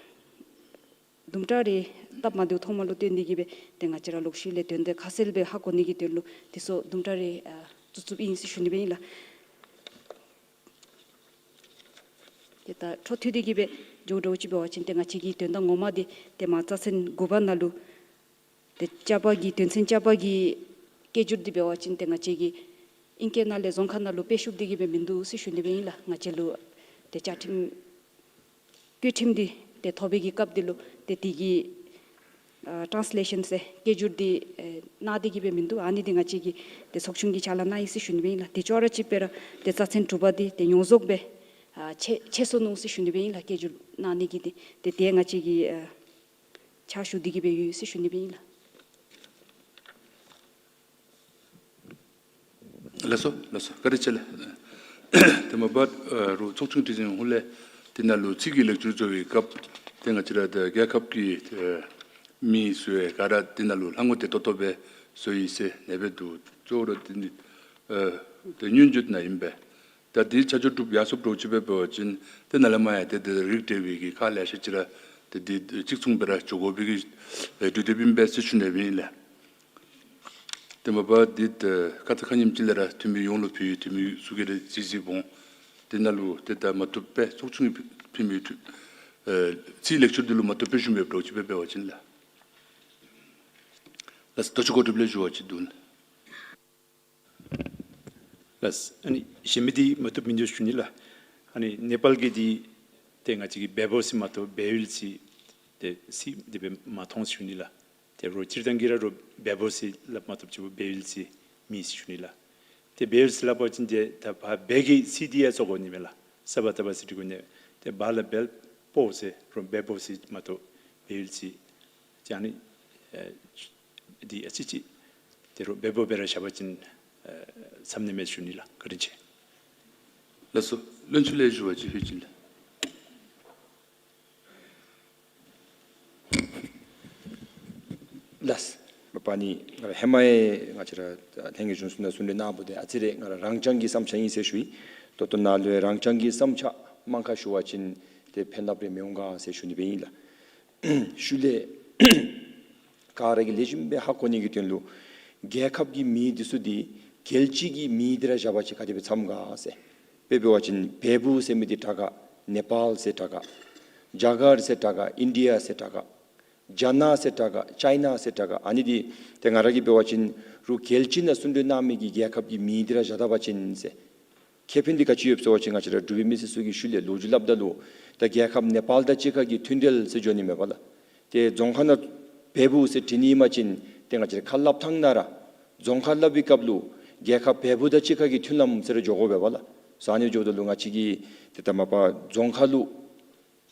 དུམ་གྲ་རེ་སྟབས་མ་བདེཝ་མཐོངམ་ལུ་བརྟེན་ཏེ་གི་སྦེ་ཏེ་ང་བཅས་ར་ལོག་ཤུལ་ལས་དོན་དེ་ཁ་གསལ་སྦེ་ཧ་གོ་ནི་གི་དོན་ལུ་དེ་ཚུ་དུམ་གྲ་རེ་ཨ་བཙུགས་བཙུགསཔ་ཨིན་ཟེར་ཞུ་ནི་སྦེ་ཨིན་ལགས། ཏེ་ད་འཕྲོ་མཐུད་དེ་གི་སྦེ་འགྱོཝ་འདྲཝ་ཅིག་འབད་བ་ཅིན་ཏེ་ང་བཅས་ཀྱི་དོན་དག་ངོ་མ་འདི་ཏེ་མར་རྩ་ཚན་དགུ་པ་ནང་ལུ་ཏེ་བཅའ་པ་གི་དོན་ཚན་བཅའ་པ་གི་སྐད་སྒྱུར་འདི་འབད་བ་ཅིན་ཏེ་ང་བཅས་ཀྱིས་ཨིང་སྐད་ནང་ལས་རྫོང་ཁ་ནང་ལུ་སྤེལ་བཤུབ་འདི་གི་སྦེ་མིན་འདུག་ཟེར་ཞུ་ནི་སྦེ་ཨིན་ལགས། ང་བཅས་ལུ་ཏེ་བཅའ་ཁྲིམས་བཀོད་ཁྲིམས་འདི་ཏེ་ཐོབ་པའི་གི་སྐབས་འདི་ལུ་ཏེ་དེ་གི་ཨ་ཊཱནསི་ལེ་ཤཱན་ཟེར་སྐད་སྒྱུར་འདི་ཨེ་གནང་སྟེ་གི་སྦེ་མིན་འདུག། ཨ་ནི་འདི་ང་བཅས་ཀྱིས་ཏེ་ཚོགས་ཆུང་གི་ཕྱག་ལཱ་གནང་ཡི་ཟེར་ཞུ་ནི་སྦེ་ཨིན་ལགས། དེ་ཅོག་ར་གཅིག་སྦེ་ར་ཏེ་རྩ་ཚན་དྲུག་པ་འདི་ཏེ་ཡོངས་རྫོགས་སྦེ་ཨ་ཆད་ཆད་སོ་ནུག་ཟེར་ཞུ་ནི་སྦེ་ཨིན་ལགས། སྐད་སྒྱུར་གནང་ནི་གི་འདི་ཏེ་དེ་ང་བཅས་ཀྱིས་ཨ་ཕྱག་ཞུ་སྟེ་གི་སྦེ་ཡོད་ཟེར་ཞུ་ནི་སྦེ་ཨིན་ལགས། ལགས་སོ་ལགས་སོ། བཀའ་དྲིན་ཆེ་ལགས། དེ་མ་པ་ཨ་རུང་ཚོགས་ཆུང་ཁྲི་འཛིན་ཧུང་ལས་དེ་ནང་ལུ་ཚིག་གི་ལེགས་བཅོས་བཟོ་བའི་སྐབས་ཏེ་ང་བཅས་ར་ཏེ་རྒྱལ་ཁབ་ཀྱི་ཨ་མིང་བཟོ་བའི་ག་ར་དེ་ནང་ལུ་ལྷ་ངོ་བདེ་ཏོག་ཏོ་སྦེ་བཟོ་ཡི་ཟེར་ཨ་ནེ་སྦེ་འདུག། གཙོ་བོ་ར་དེ་ནི་ཨ་ཏེ་སྙན་བརྒྱུད་ནང་ཨིན་པས། ད་དེ་ཆ་འཇོག་གྲུབ་ཡར་སོངམ་འདྲཝ་ཅིག་སྦེ་འབད་བ་ཅིན་ཏེ་ནཱ་ལས་མར་ཡང་ཏེ་དེ་རིགས་འགྲེ་བའི་གི་ཁག་ལེ་ཤ་ཅིག་ར་ཏེ་དེ་གཅིག་མཚུངས་སྦེ་ར་འགྱོ་དགོ་པའི་གི་ཨེ་གྲོས་འདེབས་ཨིན་པས་ཟེར་ཞུ་ནི་སྦེ་ཨིན་ལགས། དེ་མ་པ་འདི་ད་ཁ་ཙ་ཁ་ཉིནམ་ཅིག་ལས་ར་འཐུས་མི་ཡོངས་ལུ་ཕུལ་ཡི། འཐུས་མི་ཚུ་གིས་ར་གཟིགས་གཟིགསཔ་འོང་། དེ་ནང་ལུ་ཏེ་ད་མ་བཏུབ་པས་ཚོགས་ཆུང་གིས་ཕུལ་མི་ཚུ་ཨེ་ཚིག་ལེགས་བཅོས་འདི་ལུ་མ་བཏུབ་པས་ཞུ་མི་འདྲཝ་ཅིག་སྦེ་འབད་བ་ཅིན་ལགས། ལགས་སོ། ལྟ་ཞིབ་འགོ་ཁྲིདཔ་ལས་ཞུ་བ་ཅིན་འདུག། ལགས། ཨ་ནི་གཞན་མི་འདི་མ་བཏུབ་མིན་འདུག་ཞུ་ནི་ལགས། ཨ་ནི་ནེ་པཱལ་གྱི་འདི་ཏེ་ང་བཅས་ཀྱིས་བེ་བོ་ཟེར་མ་གཏོགས་བེ་ཡུལ་ཟེར་ཏེ་ཚིག་འདི་སྦེ་མ་མཐོང་ཞུ་ནི་ལགས། ཏེ་རོགས་སྤྱིར་བཏང་གི་ར་རོགས་བེ་བོ་ཟེར་སླབ་མ་བཏུབ་ཅིག་བེ་ཡུལ་ཟེར་མི་ཟེར་ཞུ་ནི་ལགས། ཏེ་བེ་ཡུལ་ཟེར་སླབ་པ་ཅིན་ཏེ་ད་ཕར་བེ་གི་ཚིག་འདི་ཡང་བཟོ་དགོ་ནི་མས་ལགས། ས་བ་ད་བ་ཟེར་འབྲི་དགོ་ནི། ཏེ་བ་ལ་བེལ་པོ་ཟེར་རོགས་བེ་བོ་ཟེར་མ་གཏོགས་བེ་ཡུལ་ཟེར་ཅིག་ཨ་ནི་ཨེ་འདི་ཨ་ཙི་ཅིག་ཏེ་རོགས་བེ་བོ་སྦེ་ར་བཞག་པ་ཅིན་ཨེ་འཚམས་ནི་མས་ཞུ་ནི་ལགས། བཀའ་དྲིན་ཆེ། ལགས་སོ། བློན་ཆེན་ལས་ཞུ་བ་ཅིན་ཧུའེ་ཅིན་ལགས། ལགས། མ་པ་ནི་ང་ར་ཧེ་མ་ཡང་ང་བཅས་ར་ལྷན་རྒྱས་གཞུང་ཚོགས་ནང་གསུང་གྲོས་གནངམ་ད་ཨ་ཙི་རེ་ང་ར་རང་རྐྱང་གི་བསམ་འཆར་ཨིན་ཟེར་ཞུ་ཡི། ད་ལྟོ་ནཱ་ལུ་རང་རྐྱང་གི་བསམ་འཆར་མང་ཁ་ཞུ་བ་ཅིན་ཏེ་ཕན་རླབས་རེ་མི་འོང་ག་ཟེར་ཞུ་ནི་སྦེ་ཨིན་ལགས། ཤུལ་ལས་ག་ར་གིས་ལེགས་ཤོམ་སྦེ་ཧ་གོ་ནི་གི་དོན་ལུ་རྒྱལ་ཁབ་ཀྱི་མིང་འདི་ཚུ་འདི་རྒྱལ་སྤྱི་གི་མིང་འདི་ར་བཞག་པ་ཅིན་ག་དེ་སྦེ་འཚམས་ག་ཟེར། དཔེ་འབད་བ་ཅིན་བེ་བུ་ཟེར་མི་འདི་དྲག་ག་ནེ་པཱལ་ཟེར་དྲག་ག། ཇ་གར་ཟེར་དྲག་ག། ཨིན་ཌི་ཡ་ཟེར་དྲག་ག། ཇ་ན་ཟེར་དྲག་ག། ཅའི་ན་ཟེར་དྲག་ག། ཨ་ནི་འདི་ཏེ་ང་ར་གིས་འབད་བ་ཅིན་རོགས་རྒྱལ་སྤྱི་ནང་གསུང་གྲོས་གནང་མི་གི་རྒྱལ་ཁབ་ཀྱི་མིང་འདི་ར་བཞག་ད་པ་ཅིན་ཟེར། ཁེ་ཕན་འདི་ག་ཅི་ཡོདཔ་ཟེར་བ་ཅིན་ང་བཅས་ར་འབྲུག་པའི་མི་སེར་ཚུ་གིས་ཤུལ་ལས་ལོ་རྒྱུས་སླབ་ད་ལུ་ད་རྒྱལ་ཁབ་ནེ་པཱལ་དང་གཅིག་ཁར་གྱི་མཐུན་འབྲེལ་ཟེར་འགྱོ་ནི་མས་པ་ལགས། ཏེ་རྫོང་ཁ་ནང་བེ་བུ་ཟེར་བྲི་ནི་ཨིན་པ་ཅིན་ཏེ་ང་བཅས་ར་ཁ་སླབ་ཐངས་ནང་ར་རྫོང་ཁ་སླབ་པའི་སྐབས་ལུ་རྒྱལ་ཁབ་བེ་བུ་དང་གཅིག་ཁར་གྱི་མཐུན་ལམ་ཟེར་ར་འགྱོ་དགོ་པས་པ་ལགས། ཟེར་ཨ་ནི་འགྱོཝ་ད་ལུ་ང་བཅས་ཀྱིས་ཏེ་ད་མ་པ་རྫོང་ཁ་ལུ་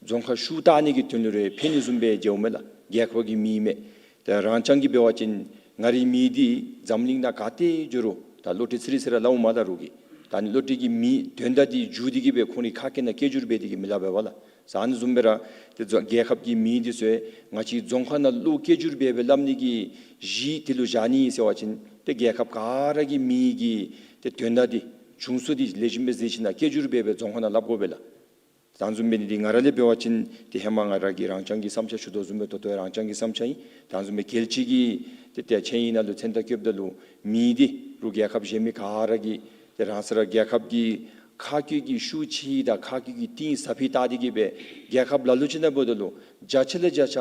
རྫོང་ཁ་ཤུགས་བཏགས་ནི་གི་དོན་ལུ་རེ་ཕན་ནི་བཟུམ་སྦེ་མཇལཝ་མས་ལགས། རྒྱལ་ཁབ་ཀྱི་མིང་མས། ཏེ་རང་རྐྱང་གིས་འབད་བ་ཅིན་ང་རའི་མིང་འདི་འཛམ་གླིང་ནང་ག་ཏེ་འགྱོ་རུང་ད་བློ་གྲོས་ཚེ་རིང་ཟེར་ར་སླབ་འོང་མས་ལགས་རོགས་ཀྱིས། ད་ཨ་ནི་བློ་གྲོས་ཀྱི་མིང་དོན་དག་འདི་བསྒྱུར་ཏེ་གི་སྦེ་ཁོང་རའི་ཁ་སྐད་ནང་སྐད་སྒྱུར་འབད་དེ་གི་མི་སླབ་པས་པ་ལགས། ཟེར་ཨ་ནི་བཟུམ་སྦེ་ར་ཏེ་རྫོ་རྒྱལ་ཁབ་ཀྱི་མིང་འདི་ཚུ་ང་བཅས་རྫོང་ཁ་ནང་ལུ་སྐད་སྒྱུར་འབད་སྦེ་སླབ་ནི་གི་གཞི་དེ་ལུ་བཞག་ནི་ཟེར་བ་ཅིན་ཏེ་རྒྱལ་ཁབ་ག་ར་གི་མིང་གི་ཏེ་དོན་དག་འདི་བྱུང་ས་འདི་ལེགས་ཤོམ་སྦེ་གཟིགས་ཞིན་ན་སྐད་སྒྱུར་འབད་སྦེ་རྫོང་ཁ་ནང་སླབ་དགོ་པས་ལགས། ད་ཨ་ནི་བཟུམ་འབད་ནི་འདི་ང་ར་ལས་འབད་བ་ཅིན་ཏེ་ཧེ་མ་ང་ར་གི་རང་རྐྱང་གི་བསམ་འཆར་ཞུ་དོ་བཟུམ་སྦེ་ད་ལྟོ་རང་རྐྱང་གི་བསམ་འཆར་ཨིན། ད་ཨ་ནི་བཟུམ་སྦེ་རྒྱལ་སྤྱི་གི་ཏེ་ཏེ་ཆིངས་ཡིག་ནང་ལུ་མཚན་རྟགས་བཀོདཔ་ད་ལུ་མིང་འདི་རོགས་རྒྱལ་ཁབ་གཞན་མི་ག་ར་གིས་ཏེ་རང་སོ་ར་རྒྱལ་ཁབ་ཀྱི་ཁ་སྐད་ཀྱི་ཤུགས་ཆེ་དང་ཁ་སྐད་ཀྱི་གཏིང་ཟབ་ཧེ་བལྟ་སྟེ་གི་སྦེ་རྒྱལ་ཁབ་ལ་ལུ་ཅིག་ནང་འབདཝ་ད་ལུ་བརྒྱ་ཆ་ལས་བརྒྱ་ཆ་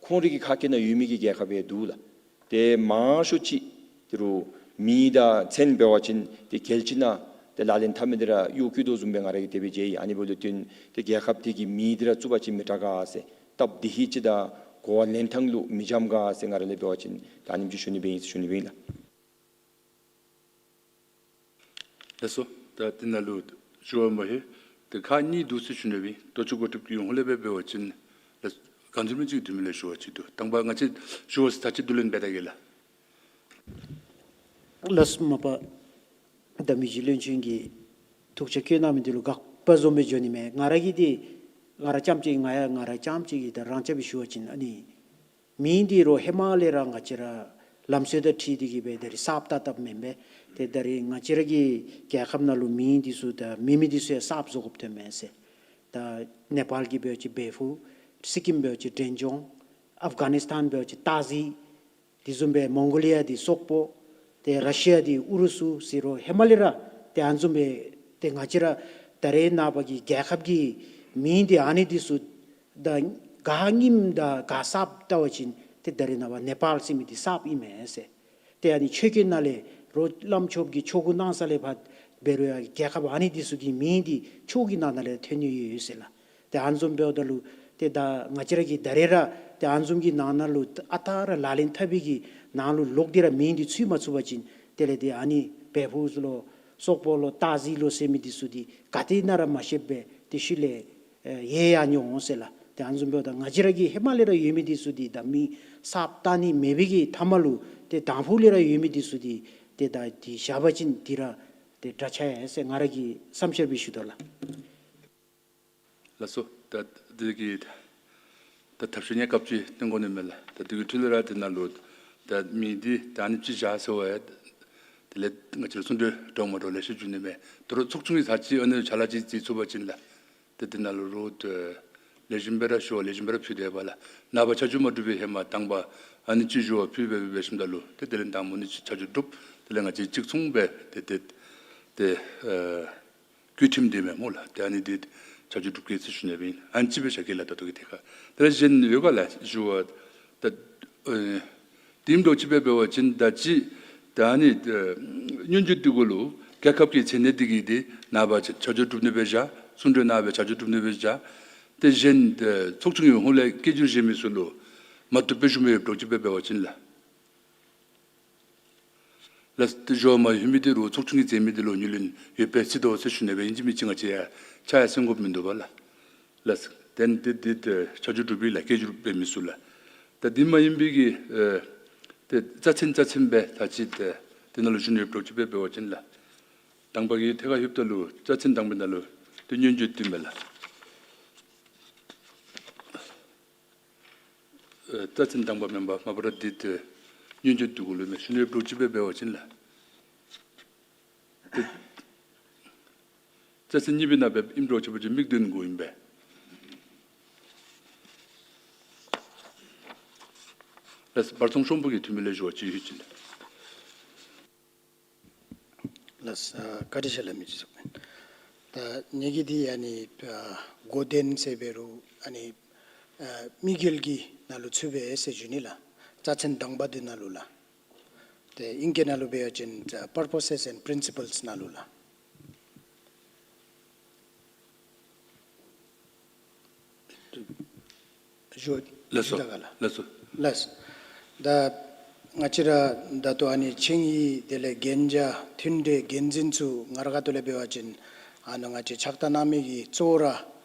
ཁོང་རའི་གི་ཁ་སྐད་ནང་ཡོད་མི་གི་རྒྱལ་ཁབ་ཡང་འདུག་ལགས། ཏེ་མང་ཤོས་ཅིག་ཏེ་རོགས་མིང་དང་མཚན་འབད་བ་ཅིན་ཏེ་རྒྱལ་སྤྱི་ནང་ཏེ་ལག་ལེན་འཐབ་མི་འདི་ར་གཡོག་བཀོལ་དོ་བཟུམ་སྦེ་ང་ར་གིས་དེ་སྦེ་མཇལ་ཡི། ཨ་ནི་འབདཝ་ལས་བརྟེན་ཏེ་རྒྱལ་ཁབ་དེ་གི་མིང་འདི་ར་བཙུགས་པ་ཅིན་མི་དྲག་ག་ཟེར་སྟབས་བདེ་ཧེ་ཅིག་དང་གོ་བ་ལེན་ཐངས་ལུ་མི་འཇམ་ག་ཟེར་ང་ར་ལས་འབད་བ་ཅིན་ད་ཨ་ནེམ་ཅིག་ཞུ་ནི་སྦེ་ཨིན་ཟེར་ཞུ་ནི་སྦེ་ཨིན་ལགས། ལགས་སོ། ད་དེ་ནང་ལུ་ཞུ་བ་མ་ཧེ་ཏེ་ཁག་གཉིས་འདུག་ཟེར་ཞུ་ནི་སྦེ་ལྟོ་ཆུ་འགོ་ཁྲིདཔ་ཀྱི་ཧོངས་ལས་སྦེ་འབད་བ་ཅིན་ལགས་སོ། གང་འཛོམས་ཅིག་འཐུས་མི་ལས་ཞུ་བ་ཅིག་འདུག། དང་པ་ང་བཅས་ཞུ་བ་ཟེར་ད་ཅི་འདུག་ལན་འབད་ད་གེ་ལགས། ལགས་སོ། མ་པ་ད་མི་རྗེ་བློན་ཆེན་གྱིས་ཐུགས་ཆ་བསྐྱེད་གནང་མི་འདི་ལུ་དགག་པ་བཟུམ་སྦེ་འགྱོ་ནི་མས། ང་ར་གིས་འདི་ ང་ར་རྐྱངམ་གཅིག་ང་ཡང་ང་ར་རྐྱངམ་གཅིག་གིས་ད་རང་རྐྱབ་སྦེ་ཞུ་བ་ཅིན་ཨ་ནི་མེ་འདི་རོགས་ཧེ་མ་ལས་ར་ང་བཅས་ར་ལམ་སྲོལ་དང་འཁྲིལ་ཏེ་གིས་སྦེ་ད་རིས་གསརཔ་བཏབ་བཏབཔ་མེན་པས། ཏེ་ད་རིས་ང་བཅས་ར་གི་རྒྱལ་ཁབ་ནང་ལུ་མེ་འདི་ཚུ་ད་མེད་མི་འདི་ཚུ་ཡང་གསརཔ་བཟོ་དགོཔ་ཐོནམ་མས་ཟེར། ད་ནེ་པཱལ་གྱི་འབད་བ་ཅིན་བེ་ཕུ། སི་ཀིམ་འབད་བ་ཅིན་ཌེན་ཇོང་། ཨབ་གྷ་ནིས་ཐཱན་འབད་བ་ཅིན་ཏཱ་ཟི། དེ་བཟུམ་སྦེ་མོང་གོ་ལི་ཡ་འདི་སོག་པོ། ཏེ་ར་ཤི་ཡ་འདི་ཨུ་རུ་སུ་ཟེར་རོགས་ཧེ་མ་ལས་ར་ཏེ་ཨ་ནི་བཟུམ་སྦེ་ཏེ་ང་བཅས་ར་ད་རེས་ནངས་པ་གི་རྒྱལ་ཁབ་ཀྱི་མེ་འདི་ཨ་ནི་འདི་ཚུ་ད་ག་རྙིངམ་དང་ག་གསརཔ་བལྟ་བ་ཅིན་ཏེ་ད་རེས་ནངས་པ་ནེ་པཱལ་ཟེར་མི་འདི་གསརཔ་ཨིན་མས་ཟེར། ཏེ་ཨ་ནི་ཆོས་རྒྱལ་ནང་ལས་རོགས་བླམ་ཆོསཔ་གི་ཆོ་ག་གནང་ས་ལས་ཕར་འབད་རུང་ཡང་རྒྱལ་ཁབ་ཨ་ནི་འདི་ཚུ་གི་མེ་འདི་ཆོས་ཀྱི་ནང་ན་ལས་ཐོན་ནི་ཡོད་ཡོད་ཟེར་ལགས། ཏེ་ཨ་ནི་བཟུམ་འབདཝ་ད་ལུ་ཏེ་ད་ང་བཅས་ར་གིས་ད་རེས་ར་ཏེ་ཨ་ནི་བཟུམ་གྱི་ནང་ན་ལུ་ཨ་རྟག་ར་ལག་ལེན་འཐབ་པའི་གི་ནང་ལུ་ལོག་སྟེ་ར་མེ་འདི་ཚུད་མ་ཚུགས་པ་ཅིན་དེ་ལས་ཏེ་ཨ་ནི་བེ་ཕུ་ལོ་སོག་པོ་ལོ་ཏཱ་ཟི་ལོ་ཟེར་མི་འདི་ཚུ་འདི་ག་ཏེ་ན་ར་མ་ཤེསཔ་སྦེ་ཏེ་ཤུལ་ལས་ཨེ་ཡལ་ཡར་འགྱོ་འོང་ཟེར་ལགས། ཏེ་ཨ་ནི་བཟུམ་འབདཝ་ད་ང་བཅས་ར་གི་ཧེ་མ་ལས་ར་ཡོད་མི་འདི་ཚུ་འདི་ད་མེ་གསརཔ་བཏང་ནི་མེད་པའི་གི་མཐའ་མ་ལུ་ཏེ་དང་ཕུ་ལས་ར་ཡོད་མི་འདི་ཚུ་འདི་ཏེ་ད་འདི་བཞག་པ་ཅིན་འདི་ར་ཏེ་དྲག་ཆེ་ཟེར་ང་ར་གི་བསམ་འཆར་སྦེ་ཞུ་དོ་ལགས། ལགས་སོ། ད་འདི་གི་ད་ཐབས་ཤེས་ཉེ་སྐབས་ཅིག་སྟོན་དགོ་ནི་མས་ལགས། ད་འདི་གི་འཕྲོ་ལས་ར་འདི་ནང་ལུ་ད་མེ་འདི་ད་ཨ་ནི་ཅིག་བཞག་ཟེར་བ་ཡང་དེ་ལས་ང་བཅས་ལུ་གསུང་གྲོས་འདྲཝ་མ་འདྲཝ་ལེ་ཤ་བྱུང་ནི་མས། ད་རུང་ཚོགས་ཆུང་གིས་ཚར་གཅིག་ཨ་ནི་ཕྱག་ལཱ་ཅིག་མཛད་ཚུགས་པ་ཅིན་ལགས། ཏེ་འདི་ནང་ལུ་རོགས་ལེགས་ཤོམ་སྦེ་ར་ཞུ་བ་ལེགས་ཤོམ་སྦེ་ར་ཕུལ་ཏེ་འབད་ལགས། ནངས་པ་ཆ་འཇོག་མ་གྲུབ་པའི་ཧེ་མ་དང་པ་ཨ་ནི་ཅིག་ཞུ་བ་ཕུལ་སྦེ་འབད་ཞིནམ་ད་ལུ་ཏེ་དེ་ལས་དང་པ་ཨ་ནི་ཅིག་ཆ་འཇོག་གྲུབ། དེ་ལས་ང་བཅས་གཅིག་མཚུངས་སྦེ་ཏེ་ཏེ་ཏེ་ཨ་བཀོད་ཁྲིམས་འདི་མེན་སྨོ་ལགས། ཏེ་ཨ་ནི་འདི་ཆ་འཇོག་གྲུབ་གེ་ཟེར་ཞུ་ནི་སྦེ་ཨིན། ཨ་ནི་ཅིག་སྦེ་བཞག་གེ་ལགས། ད་ལྟོ་གི་ཐད་ཁར་དེ་ལས་གཞན་ཡོད་ག་ལགས་ཞུ་བ། ད་ཨེ་དེ་ཨིནམ་འདྲཝ་ཅིག་སྦེ་འབད་བ་ཅིན་ད་ཅི་ད་ཨ་ནི་ཨེ་སྙན་བརྒྱུད་འདི་གུ་ལུ་རྒྱལ་ཁབ་ཀྱི་མཚན་གནས་འདི་གིས་འདི་ནངས་པ་ཆ་ཆ་འཇོག་གྲུབ་ནི་སྦེ་བཞག། གསུང་གྲོས་གནང་སྦེ་ཆ་འཇོག་གྲུབ་ནི་སྦེ་བཞག། ཏེ་གཞན་ཨེ་ཚོགས་ཆུང་གི་ཧོངས་ལས་སྐད་སྒྱུར་གཞན་མི་ཚུ་ལུ་མ་བཏུབ་སྦེ་ཞུ་མི་ཡོདཔ་འདྲཝ་ཅིག་སྦེ་འབད་བ་ཅིན་ལགས། ལགས། ཏེ་ཞུ་བ་མ་ལྷོད་མི་འདི་རོགས་ཚོགས་ཆུང་གིས་མཛད་མི་འདི་ལུ་ཉེས་ལན་ཡོདཔ་སྦེ་བརྩི་དོ་ཟེར་ཞུ་ནི་སྦེ་ཨིན། ཅིག་མི་ཅིག་ང་བཅས་ཡང་ཆ་ཡང་གསན་དགོཔ་མིན་འདུག་པ་ལགས། ལགས། དེ་ནི་འདི་འདི་ཆ་འཇོག་གྲུབ་པས་ལགས། སྐད་སྒྱུར་འབད་མི་ཚུ་ལགས། ད་འདི་མ་ཡིན་པའི་གི་ཨེ་ཏེ་རྩ་ཚན་རྩ་ཚན་སྦེ་ད་ཅི་ཏེ་འདི་ནང་ལུ་ཞུ་ནི་ཡོདཔ་འདྲཝ་ཅིག་སྦེ་འབད་བ་ཅིན་ལགས། དང་པ་གི་ཐད་ཁར་ལྷོདཔ་ད་ལུ་རྩ་ཚན་དང་པའི་ནང་ལུ་ཏེ་སྙན་བརྒྱུད་འདི་མས་ལགས། ཨེ་རྩ་ཚན་དང་པ་མེན་པར་མ་པ་ར་འདི་ཏེ་སྙན་བརྒྱུད་འདི་གུ་ལུ་མས། ཞུ་ནི་ཡོདཔ་འདྲཝ་ཅིག་སྦེ་འབད་བ་ཅིན་ལགས། ཏེ་རྩ་ཚན་གཉིས་པའི་ནང་སྦེ་ཨིནམ་འདྲཝ་ཅིག་འབད་བ་ཅིན་དམིགས་འདུན་གུ་ཨིན་པས། ལགས། བར་སྲུང་ཤོང་བུ་གི་འཐུས་མི་ལས་ཞུ་བ་ཅིག་ཡོད་ཅིན། ལགས། ཨ་བཀའ་དྲིན་ཆེ་ལགས། མི་ཅིག་ཚོགས་མི། ད་ངེ་གི་འདི་ཨ་ནི་ཨ་འགོ་འདྲེན་ཟེར་འབད་རུང་ཨ་ནི་ཨ་དམིགས་ཡུལ་གྱི་ནང་ལུ་ཚུདཔ་སྦེ་ཟེར་ཞུ་ནི་ལགས། རྩ་ཚན་དང་པ་འདི་ནང་ལུ་ལགས། ཏེ་ཨིང་སྐད་ནང་ལུ་འབད་བ་ཅིན་ཨ་purposes and principles ནང་ལུ་ལགས། ཞུ་ལགས་སོ། ཞུ་ད་ག་ལགས། ལགས་སོ། ལགས། ད་ང་བཅས་ར་ད་ལྟོ་ཨ་ནི་ཆིངས་ཡིག་དེ་ལས་གན་རྒྱ་མཐུན་གྲོས་འགན་འཛིན་ཚུ་ང་ར་ཁ་ཐུག་ལས་འབད་བ་ཅིན་ཨ་ནཱ་ང་བཅས་ཕྱག་རྟགས་གནང་མི་གི་གཙོ་བོ་ར་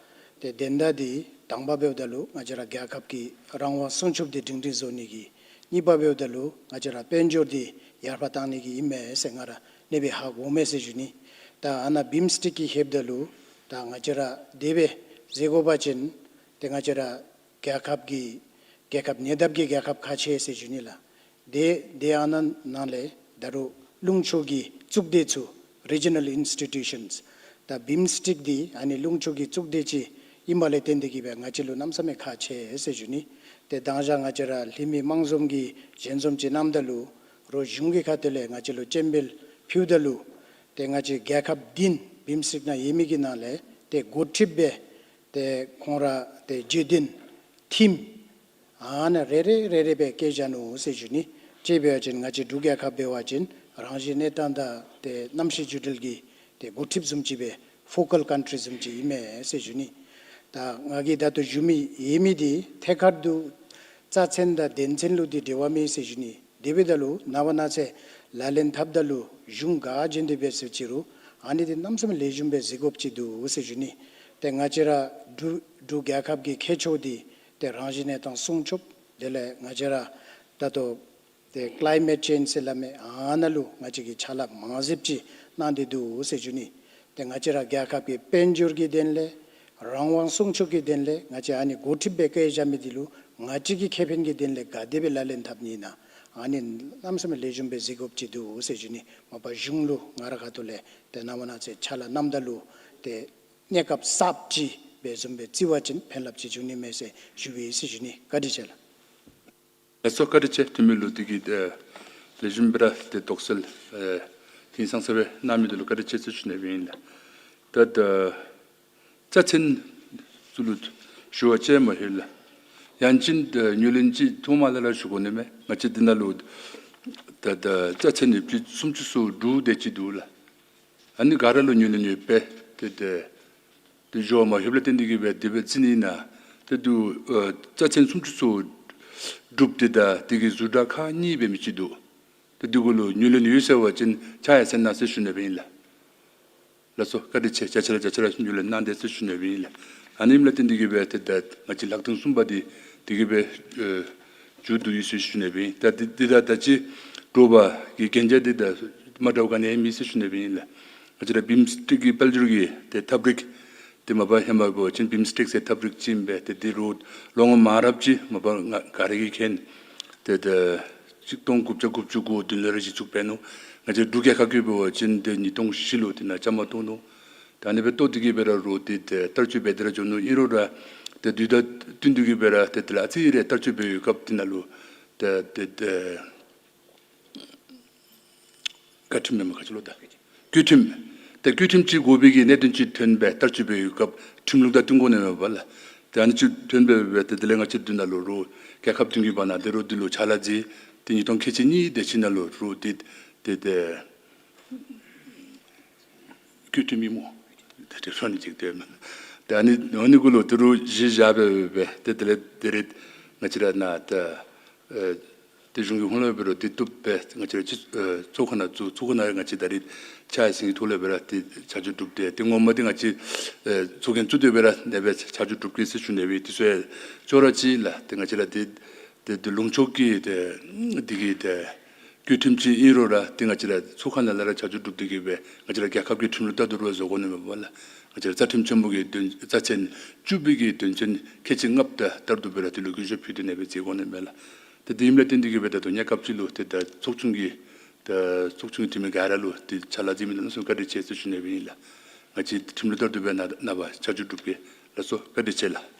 ཏེ་དོན་དག་འདི་དང་པ་འབདཝ་ད་ལུ་ང་བཅས་ར་རྒྱལ་ཁབ་ཀྱི་རང་དབང་སྲུང་སྐྱོབ་འདི་སྒྲིང་སྒྲིང་བཟོ་ནི་གི། གཉིས་པ་འབདཝ་ད་ལུ་ང་བཅས་ར་དཔལ་འབྱོར་འདི་ཡར་འཕར་བཏང་ནི་གི་ཨིན་མས་ཟེར་ང་ར་ཨ་ནེ་སྦེ་ཧ་གོ་མས་ཟེར་ཞུ་ནི། ད་ཨ་ནཱ་བིམ་སྟིག་གི་ལྷོདཔ་ད་ལུ་ད་ང་བཅས་ར་དེ་སྦེ་ཟེར་དགོ་པ་ཅིན་ཏེ་ང་བཅས་ར་རྒྱལ་ཁབ་ཀྱི་རྒྱལ་ཁབ་ཉེ་འདབས་ཀྱི་རྒྱལ་ཁབ་ཁག་ཆེ་ཟེར་ཞུ་ནི་ལགས། དེ་དེ་ཨ་ནཱ་ནང་ལས་ད་རུང་ལུང་ཕྱོགས་ཀྱི་གཙུག་སྡེ་ཚུ་regional institutions ད་བིམ་སྟིག་འདི་ཨ་ནི་ལུང་ཕྱོགས་ཀྱི་གཙུག་སྡེ་ཅིག་ཨིནམ་ལས་བརྟེན་ཏེ་གིས་སྦེ་ང་བཅས་ལུ་གནམ་མེད་ས་མེད་ཁག་ཆེ་ཟེར་ཞུ་ནི། ཏེ་མདང་ཞག་ང་བཅས་ར་ལྷོད་མི་དམངས་འཛོམས་ཀྱི་ཞལ་འཛོམས་ཅིག་གནངམ་ད་ལུ་རོགས་གཞུང་གི་ཁ་ཐུག་ལས་ང་བཅས་ལུ་སྤྱན་འབུལ་ཕུལཝ་ད་ལུ་ཏེ་ང་བཅས་རྒྱལ་ཁབ་བདུན་བིམ་སྟིག་ནང་ཡོད་མི་གི་ནང་ལས་ཏེ་འགོ་ཁྲིདཔ་སྦེ་ཏེ་ཁོང་ར་ཏེ་བརྗོད་དོན་ཐིམ་ཨ་ནཱ་རེ་རེ་རེ་རེ་སྦེ་བཀོད་བཞག་ནུག་ཟེར་ཞུ་ནི། དཔྱེ་འབད་བ་ཅིན་ང་བཅས་འབྲུག་རྒྱལ་ཁབ་འབད་བ་ཅིན་རང་བཞིན་གནས་སྟངས་དང་ཏེ་གནམ་གཤིས་འགྱུར་འགྲོས་ཀྱི་ཏེ་འགོ་ཁྲིདཔ་བཟུམ་ཅིག་སྦེ་ཕོ་ཀཱལ་ཀཱན་ཊི་བཟུམ་ཅིག་ཨིན་མས་ཟེར་ཞུ་ནི། ད་ང་གིས་ད་ལྟོ་ཞུ་མི་ཡོད་མི་འདི་ཐད་ཀར་དུ་རྩ་ཚན་དང་དོན་ཚན་ལུ་འདི་འབྲེལ་བ་མེད་ཟེར་ཞུ་ནི། དེ་འབདཝ་ད་ལུ་ནངས་པ་གནངས་ཚེ་ལག་ལེན་འཐབ་ད་ལུ་གཞུང་ག་བྱོན་ཏེ་འབད་ཟེར་ཅི་རུང་ཨ་ནི་འདི་གནམ་མེད་ས་མེད་ལེགས་ཤོམ་སྦེ་གཟིགས་དགོཔ་ཅིག་འདུག་ཟེར་ཞུ་ནི། ཏེ་ང་བཅས་ར་འབྲུག་འབྲུག་རྒྱལ་ཁབ་ཀྱི་ཁྱད་ཆོས་འདི་ཏེ་རང་བཞིན་གནས་སྟངས་སྲུང་སྐྱོབ་དེ་ལས་ང་བཅས་ར་ད་ལྟོ་ཏེ་ཀི་ལའི་མེཊ་ཅེནཇ་ཟེར་སླབ་མི་ཨ་ནཱ་ལུ་ང་བཅས་ཀྱིས་ཕྱག་ལཱ་མང་རབས་ཅིག་གནང་སྟེ་འདུག་ཟེར་ཞུ་ནི། ཏེ་ང་བཅས་ར་རྒྱལ་ཁབ་ཀྱི་དཔལ་འབྱོར་གྱི་དོན་ལས་ རང་དབང་སྲུང་སྐྱོབ་ཀྱི་དོན་ལས་ང་བཅས་ཨ་ནི་འགོ་ཁྲིདཔ་སྦེ་བཀལ་བཞག་མི་འདི་ལུ་ང་བཅས་ཀྱི་ཁེ་ཕན་གྱི་དོན་ལས་ག་དེ་སྦེ་ལག་ལེན་འཐབ་ནི་ཨིན་ན། ཨ་ནི་གནམ་མེད་ས་མེད་ལེགས་ཤོམ་སྦེ་གཟིགས་དགོཔ་ཅིག་འདུག་ཟེར་ཞུ་ནི། མ་པ་གཞུང་ལུ་ང་ར་ཁ་ཐུག་ལས་ཏེ་ནངས་པ་གནངས་ཚེ་ཕྱག་ལཱ་གནངམ་ད་ལུ་ཏེ་གནས་སྐབས་གསརཔ་ཅིག་འབད་བཟུམ་སྦེ་བརྩི་བ་ཅིན་ཕན་རླབས་ཅིག་འབྱུང་ནི་མས་ཟེར་ཞུ་བའི་ཟེར་ཞུ་ནི། བཀའ་དྲིན་ཆེ་ལགས། ལགས་སོ། བཀའ་དྲིན་ཆེ། འཐུས་མི་ལུ་འདི་གི་ཨེ་ལེགས་ཤོམ་སྦེ་ར་ཏེ་དོགས་སེལ་ཨེ་ཧིང་སངས་ས་སྦེ་གནང་མི་འདི་ལུ་བཀའ་དྲིན་ཆེ་ཟེར་ཞུ་ནི་ཨིན་ལགས། ད་ད་རྩ་ཚན་ཚུ་ལུ་ཞུ་བ་ཅིན་མ་ལྷོད་ལགས། ཡང་ཅིན་ད་ངོས་ལེན་ཅིག་ཐོག་མ་ལས་ར་ཞུ་དགོ་ནི་མས། ང་བཅས་འདི་ནང་ལུ་ད་ད་རྩ་ཚན་ཡོདཔ་ཅིག་སུམ་ཅུ་སོ་དྲུག་དེ་ཅིག་འདུག་ལགས། ཨ་ནི་ག་ར་ལུ་ངོས་ལེན་ཡོད་པས། ཏེ་ཏེ་ཏེ་ཞུ་བ་མ་ལྷོདཔ་ལས་བརྟེན་ཏེ་གིས་སྦེ་དེ་སྦེ་བརྩི་ནི་ཨིན་ན། ཏེ་དུ་ཨ་རྩ་ཚན་སུམ་ཅུ་སོ་དྲུག་དེ་དང་དེ་གི་ཟུར་དྲག་ཁག་གཉིས་འབད་མི་ཅིག་འདུག། ཏེ་དེ་གུ་ལུ་ངོས་ལེན་ཡོད་ཟེར་བ་ཅིན་ཕྱག་ཡར་སེང་གནང་ཟེར་ཞུ་ནི་སྦེ་ཨིན་ལགས། ལགས་སོ། བཀའ་དྲིན་ཆེ། བརྒྱ་ཆ་ར་བརྒྱ་ཆ་ར་ངོས་ལེན་གནང་དེས་ཟེར་ཞུ་ནི་སྦེ་ཨིན་ལགས། ཨ་ནི་ཨིནམ་ལས་བརྟེན་ཏེ་གིས་སྦེ་ཏེ་ད་ང་བཅས་ལྷག་དོན་གསུམ་པ་འདི་དེ་གིས་སྦེ་ཨེ་མཇུག་བསྡུ་ཡི་ཟེར་ཞུ་ནི་སྦེ་ཨིན། ད་འདི་འདི་དང་ད་ཅི་དྲོ་པ་གི་གན་རྒྱ་འདི་དང་མ་འདྲཝ་ག་ནི་ཡང་མེད་ཟེར་ཞུ་ནི་སྦེ་ཨིན་ལགས། ང་བཅས་ར་བིམ་སི་ཊེཀ་གི་དཔལ་འབྱོར་གྱི་ཏེ་ཐབས་རིག་འདི་མ་པ་ཧེ་མ་འབད་བ་ཅིན་བིམ་སི་ཊེཀ་ཟེར་ཐབས་རིག་ཅིག་ཨིན་པས། ཏེ་འདི་རུང་ལོ་ངོ་མང་རབས་ཅིག་མ་པ་ང་ག་ར་གིས་མཁྱེན། ཏེ་ད་ཆིག་སྟོང་དགུ་བརྒྱ་དགུ་བཅུ་གོ་བདུན་ལས་ར་གཞི་བཙུགས་འབད་ནུག། ང་བཅས་འབྲུག་རྒྱལ་ཁབ་ཀྱིས་འབད་བ་ཅིན་ཏེ་ཉིས་སྟོང་བཞི་ལུ་དེ་ནང་བཅའ་མར་གཏོགས་ནུག། ད་ཨ་ནི་སྦེ་གཏོགས་ཏེ་གིས་སྦེ་ར་རུང་ཏེ་ཏེ་བསྟར་སྤྱོད་འབད་དེ་ར་འགྱོ་ནུག། ཨིན་རུང་ར་ཏེ་དུས་དང་བསྟུན་ཏེ་གིས་སྦེ་ར་ཏེ་དེ་ལས་ཨ་ཙི་རེ་བསྟར་སྤྱོད་འབད་བའི་སྐབས་དེ་ནང་ལུ་ཏེ་ཏེ་ཏེ་བཀའ་ཁྲིམས་མེན་མ་ག་ཅི་ལོ་ད་བཀོད་ཁྲིམས། ཏེ་བཀོད་ཁྲིམས་ཅིག་དགོ་པའི་གི་གནད་དོན་ཅིག་ཐོན་སྦེ་བསྟར་སྤྱོད་འབད་བའི་སྐབས་ཁྲིམས་ལུགས་དང་བསྟུན་དགོ་ནི་མས་པ་ལགས། ཏེ་ཨ་ནི་ཅིག་ཐོན་སྦེ་སྦེ་ཏེ་དེ་ལས་ང་བཅས་འདི་ནང་ལུ་རུང་རྒྱལ་ཁབ་དོན་གྱི་བར་ན་ཏེ་རུང་འདི་ལུ་ཕྱག་ལཱ་མཛད་དེ་ཉིས་སྟོང་ཁལ་གཅིག་གཉིས་དེ་ཅིག་ནང་ལུ་རུང་ཏེ་ཏེ་ཏེ་བཀོད་ཁྲིམས་ཨིན་མས། ཏེ་ཏེ་ཧྲོ་ནི་ཅིག་ཏེ་མེན། ཏེ་ཨ་ནི་ཨ་ནི་གུ་ལུ་ཏེ་རུང་གཞི་བཞག་སྦེ་སྦེ་ཏེ་དེ་ལས་ཏེ་རེ་ང་བཅས་ར་ནཱ་ཏེ་ཨེ་ཏེ་གཞུང་གི་ཧོངས་ལས་འབད་རུང་ཏེ་བཏུབ་པས། ང་བཅས་ར་སྤྱི་ཨེ་ཚོགས་ཁང་ནང་ཚོགས་ཚོགས་ཁང་ནང་ང་བཅས་ད་རེས་ཕྱག་ཡར་སེང་གི་ཐོག་ལས་སྦེ་ར་ཏེ་ཆ་འཇོག་གྲུབ་སྟེ་ཏེ་ངོ་མ་འདི་ང་བཅས་ཨེ་ཚོགས་རྒྱན་བཙུགས་ཏེ་སྦེ་ར་ཨ་ནེ་སྦེ་ཆ་འཇོག་གྲུབ་གེ་ཟེར་ཞུ་ནི་སྦེ་ཏེ་ཚུ་ཡང་ཅོག་ར་གཅིག་ལགས། ཏེ་ང་བཅས་ར་ཏེ་ཏེ་ཏེ་ལུང་ཕྱོགས་ཀྱི་ཏེ་འདི་གི་ཏེ་བཀོད་ཁྲིམས་ཅིག་ཨིན་རུང་ར་ཏེ་ང་བཅས་ར་ཚོགས་ཁང་ནང་ལས་ར་ཆ་འཇོག་གྲུབ་སྟེ་གིས་སྦེ་ང་བཅས་ར་རྒྱལ་ཁབ་ཀྱི་ཁྲིམས་ལུགས་ལྟར་དུ་ར་བཟོ་དགོ་ནི་མས་པ་ལགས། ང་བཅས་ར་རྩ་ཁྲིམས་ཆེན་མོ་གི་དོན་རྩ་ཚན་བཅུ་པའི་གི་དོན་ཚན་ཁལ་གཅིག་ལྔ་པ་དང་ལྟར་དུ་སྦེ་ར་དེ་ལུ་གུས་ཞབས་ཕུལ་ཏེ་ཨ་ནེ་སྦེ་མཛད་དགོ་ནི་མས་ལགས། ཏེ་དེ་ཨིནམ་ལས་བརྟེན་ཏེ་གིས་སྦེ་ད་ལྟོ་གནས་སྐབས་ཅིག་ལུ་ཏེ་ད་ཚོགས་ཆུང་གི་ད་ཚོགས་ཆུང་གི་འཐུས་མི་ག་ར་ལུ་ཏེ་ཕྱག་ལཱ་མཛད་མི་གནམ་མེད་ས་མེད་བཀའ་དྲིན་ཆེ་ཟེར་ཞུ་ནི་སྦེ་ཨིན་ལགས། ང་བཅས་ཁྲིམས་ལུགས་ལྟར་དུ་སྦེ་ནཱ་ནངས་པ་ཆ་འཇོག་གྲུབ་གེ། ལགས་སོ། བཀའ་དྲིན་ཆེ་ལགས།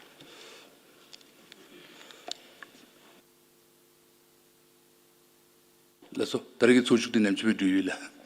ལགས་སོ། ད་རེས་ཀྱི་ཚོགས་བཞུགས་འདི་ནེམ་ཅིག་སྦེ་གྲུབ་ཡི་ལགས།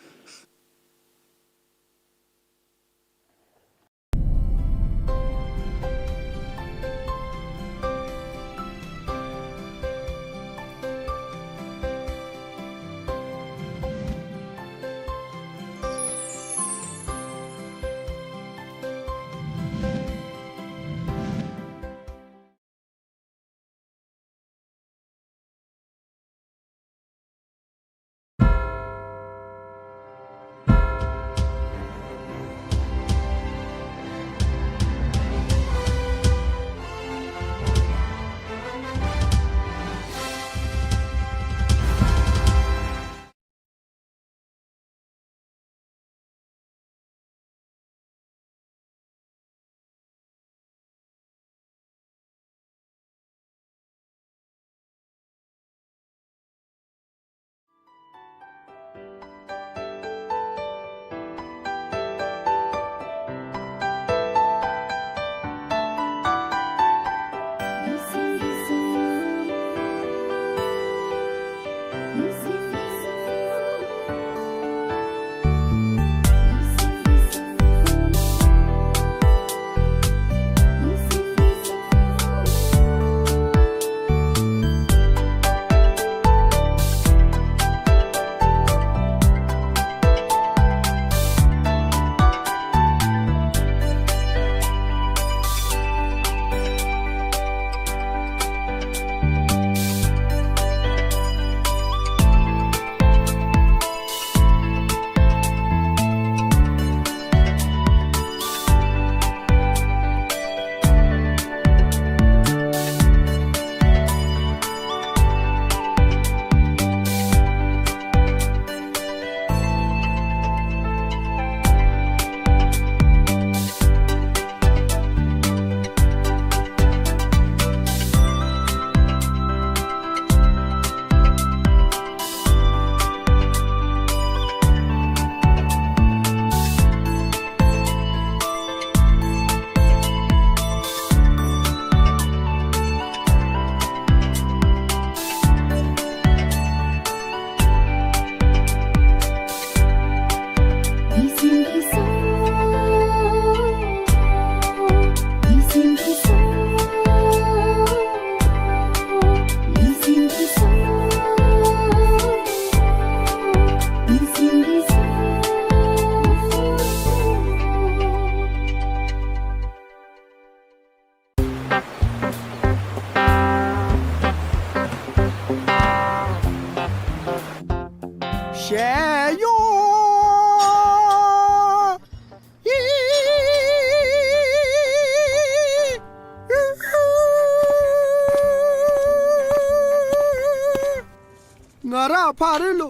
ང་ར་ཕ་རི་ལུ་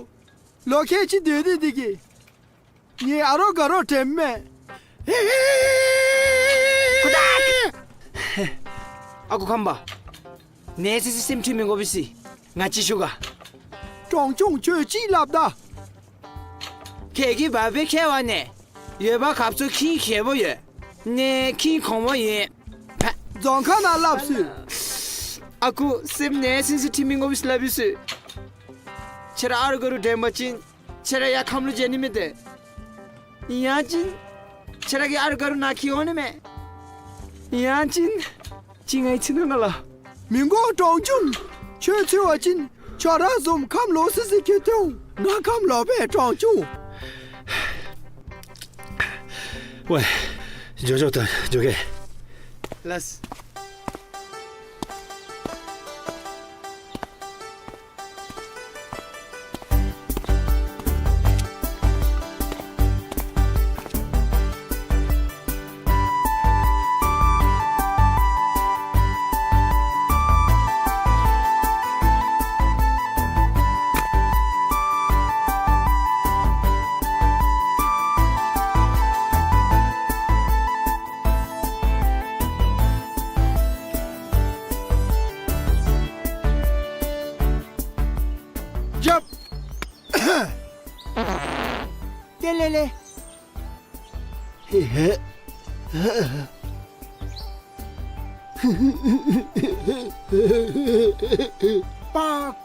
ལོ་ཁལ་གཅིག་སྡོད་དེ་འདི་གིས་ངེའི་ཨ་རོགས་དགའ་རོགས་དྲནམ་མས། ཨ་ཁུ་ཁམས་པ། ནེ་སི་སི་སེམས་ཁྲལ་མི་དགོ་པས་ཟེར་ང་ཅིག་ཞུ་ག། གྲོང་ཆུང་ཁྱོད་ཅིག་སླབ་ད། ཁྱེད་ཀྱིས་བ་སྦེ་ཁྱེར་བ་ནི་ཡོད་པ་ཁབ་ཚུ་ཁྱིམ་ཁེ་པོ་ཡོད། ནི་ཁྱིམ་གོང་བུ་ཡོད། ཕ། རྫོང་ཁ་ནང་སླབ་སོང་། ཨ་ཁུ་སེམས་ནེ་སི་སི་ཁྲལ་མི་དགོ་པས་ཟེར་སླབ་ཡི་ཟེར། ཁྱེད་ར་ཨ་རོགས་དགའ་རོགས་དྲན་པ་ཅིན་ཁྱེད་ར་ཡར་ཁམས་ལུ་འགྱོ་ནི་མས་ཏེ། ཡང་ཅིན་ཁྱེད་ར་གི་ཨ་རོགས་དགའ་རོགས་ནཱ་འཁྱིད་འོང་ནི་མས། ཡང་ཅིན་ཅིག་ངེའི་མཚན་ནང་ལུ་ལགས། མི་དགོ་གྲོང་ཆུང་། ཁྱོད་འཚོལ་བ་ཅིན་ཁྱོད་ར་བཟུམ་ཁམས་ལོག་སི་སི་ཁྱོད་ཐོན་འོང་། ང་ཁམས་ལོག་པས་གྲོང་ཆུང་། ཝའེ། འགྱོ་འགྱོ་ད་འགྱོ་གེ། ལགས། རྒྱབ། ཏེ་ལེ་ལེ། པ་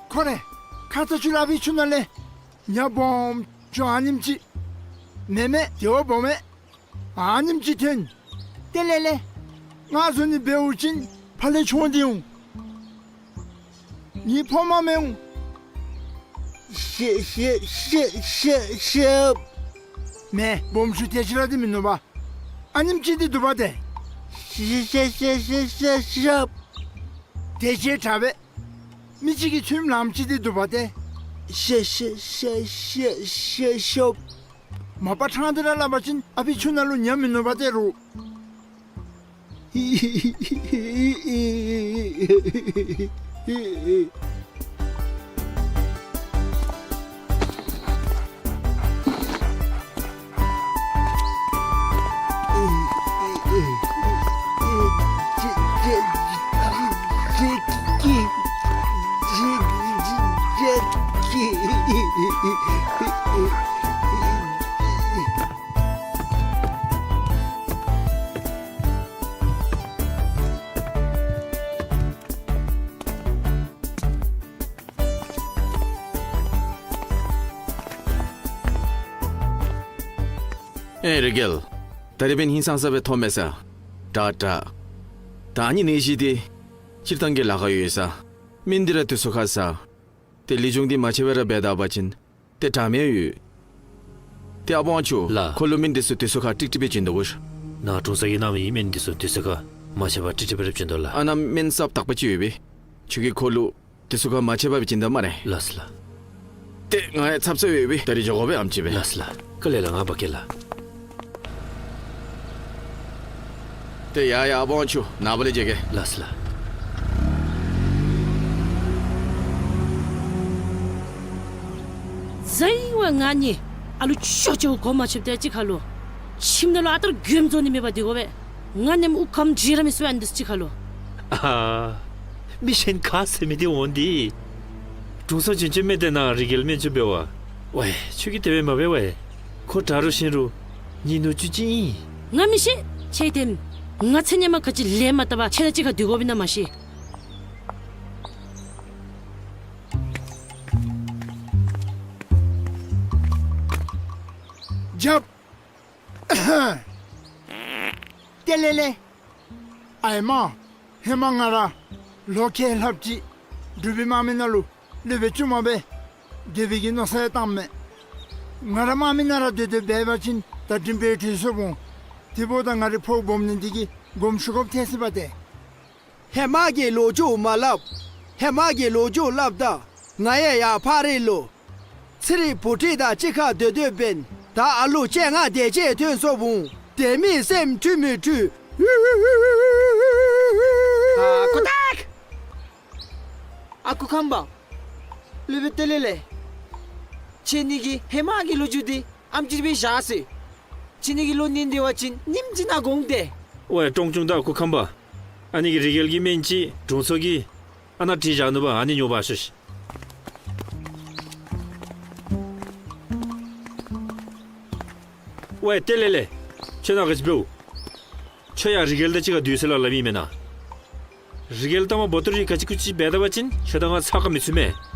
ཁོ་རེ། ཁ་ཙ་ཁྱོད་ར་ཕི་ཆུ་ནང་ལས་ཉ་སྦོམ་ཅིག་ཨ་ནེམ་ཅིག་མེན་མས། དེ་བ་སྦོམ་མས། ཨ་ནེམ་ཅིག་ཐོན། ཏེ་ལེ་ལེ། ང་བཟུམ་ནི་འབད་བ་ཅིན་ཕར་ལས་མཆོང་སྟེ་འོང་། ངེའི་ཕོ་མ་མི་འོང་། ཤེ་ཤེ་ཤེ་ཤེ་ཤེ། མེན། སྦོམ་ཆུང་དེ་ཅིག་ར་འདི་མིན་ནུག་པ། ཨ་ནེམ་ཅིག་འདི་འདུག་པ་ཏེ། ཤེ་ཤེ་ཤེ་ཤེ་ཤེ་ཤེ། དེ་ཅིག་དྲག་པས། མི་གཅིག་གིས་ཚུལ་ལམ་ཅིག་འདི་འདུག་པ་ཏེ། ཤེ་ཤེ་ཤེ་ཤེ་ཤེ་ཤེ། མ་པ་ཕྲང་སྟེ་ར་སླབ་པ་ཅིན་ཨ་ཕི་ཆུ་ནང་ལུ་ཉ་མིན་ནུག་པ་ཏེ་རུ། ཨེ་རི་གེལ། ད་རིས་འབདན་ཧིང་སངས་ས་སྦེ་མཐོངམ་མས་ས། དྲག་དྲག། ད་ཨ་ནི་ནད་གཞི་འདི་སྤྱིར་བཏང་གི་ལཱ་ཁག་ཡོད་ས། སྨན་འདི་ར་དུས་ཚོད་ཁར་ཟ། ཏེ་ལེགས་ཤོམ་འདི་མ་ཆད་པར་འབད་ད་པ་ཅིན་ཏེ་དྲག་མི་ཡོད། ཏེ་ཨ་པང་ཆུ་ལགས། ཁོ་ལུ་སྨན་འདི་ཚུ་དུས་ཚོད་ཁར་ཀྲིག་ཀྲི་སྦེ་བྱིན་དོ་གོ། ནཱ་དྲུང་འཚོ་གིས་གནངམ་ཨིན། སྨན་འདི་ཚུ་དུས་ཚོད་ཁར་མ་ཆད་པར་ཀྲིག་ཀྲི་སྦེ་ར་བྱིན་དོ་ལགས། ཨ་ནཱ་སྨན་གསརཔ་དག་པ་ཅིག་ཡོད་པས། ཁྱོད་ཀྱིས་ཁོ་ལུ་དུས་ཚོད་ཁར་མ་ཆད་པར་སྦེ་བྱིན་ད་སྨ་རེ། ལགས་སོ་ལགས། ཏེ་ང་ཡང་ཚབ་ཚབ་ཡོད་པས། ད་རིས་འགྱོ་དགོ་པས། ཨམ་ཅིག་སྦེ། ལགས་སོ་ལགས། དཀའ་ལས་ལགས། ང་འབག་གེ་ལགས། ཏེ་ཡ་ཡ་ཨ་པང་ཆུ་ནངས་པ་ལས་མཇལ་གེ། ལགས་སོ་ལགས། ཟེར་བ་ང་ནི་ཨ་ལུ་ཅོག་ཅོག་གོ་མ་ཆོདཔ་དེ་ཅིག་ཁར་ལུ་ཁྱིམ་ནང་ལུ་ཨ་རྟག་ར་མགྱོནམ་བཟོ་ནི་མེད་པར་སྡོད་དགོ་པས། ང་ནེམ་དབུགས་ཁམས་བྱིན་ར་མི་ཚུགས་ཨ་ནི་འདི་ཚུ་ཅིག་ཁར་ལུ། ཨ་ཧ། མི་གཞན་ག་ཟེར་མི་འདི་འོང་འདི། དྲུང་འཚོ་བྱོན་བྱོནམ་མས། ཏེ་ནཱ་རི་གེལ་སྨན་བཅོས་འབད་བར། ཝའེ་ཁྱོད་ཀྱིས་དེ་སྦེ་མ་འབད་ཝའེ། ཁོ་དྲག་རུང་ཞན་རུང་ངེའི་ནུ་གཅུང་ཅིག་ཨིན། ང་མི་ཤེས། ཁྱེད་དེམ་ང་ཚེ་ནེམ་ག་ཅི་ལས་མ་བཏབ་པར་ཁྱེད་དང་གཅིག་ཁར་སྡོད་དགོ་པས་ན་མ་ཤེས། རྒྱབ། ཏེ་ལེ་ལེ། ཨའི་མ། ཧེ་མ་ང་ར་ལོ་ཁལ་ལྷགཔ་ཅིག་འབྲུག་པའི་དམག་མི་ནང་ལུ་སློབ་དཔོན་བཙུན་མ་སྦེ་སྡོད་པའི་གི་མནོ་བསམ་ཡང་བཏངམ་མས། ང་ར་དམག་མི་ནང་ར་སྡོད་སྡོད་འབད་བ་ཅིན་ད་འགྲིམ་འབད་ཐོན་སོངམ་འོང་། དེ་འབདཝ་ད་ང་རའི་ཕོ་སྦོམ་ནི་འདི་གིས་དགོངསམ་ཞུ་དགོཔ་ཐལ་སོ་པ་ཏེ། ཧེ་མ་གི་ལོ་རྒྱུས་མ་སླབ། ཧེ་མ་གི་ལོ་རྒྱུས་སླབ་ད་ང་ཡང་ཡར་ཕག་རི་ལུ་ཚེ་རིང་བུ་ཁྲིད་དང་གཅིག་ཁར་སྡོད་སྡོདཔ་ཨིན། ད་ཨ་ལུ་བཅོ་ལྔ་དེ་ཅིག་ཐོན་སོངམ་འོང་། དེ་མི་སེམས་འཁྲུལ་མི་འཁྲུལ། ཨ་ཁུ་ཏག། ཨ་ཁུ་ཁམས་པ། སློབ་དཔོན་ཏེ་ལེ་ལེ། ཁྱེད་གཉིས་ཀྱིས་ཧེ་མ་གི་ལོ་རྒྱུས་འདི་ཨམ་ཅིག་སྦེ་བཞག་ཟེར། ཁྱེད་གཉིས་ཀྱིས་ལོག་ཉན་ཏེ་འབད་བ་ཅིན་ཉིནམ་གཅིག་ནང་འགོར་འོང་སྟེ། ཝའེ་ཀྲོང་ཆུང་དང་ཨ་ཁུ་ཁམས་པ། ཨ་ནི་གི་རི་གལ་གྱི་སྨན་ཅིག་དྲུང་འཚོ་གིས་ཨ་ནཱ་བྲིས་བཞག་ནུག་པ། ཨ་ནི་ཉོ་འབག་ཤོག་ཤིག། ཝའེ་ཏེ་ལེ་ལེ། ཁྱོད་ནཱ་ག་ཅི་འབདཝ། ཁྱོད་ཡང་རི་གལ་དང་གཅིག་ཁར་སྡོད་ཟེར་སླབ་སླབ་ཨིན་མེན་ན། རི་གལ་ལྟ་མ་བོ་ཏོ་རི་ག་ཅི་གུ་ཅི་འབད་ད་པ་ཅིན་ཁྱོད་དང་ང་ཚ་ཁ་མི་ཚུད་མས།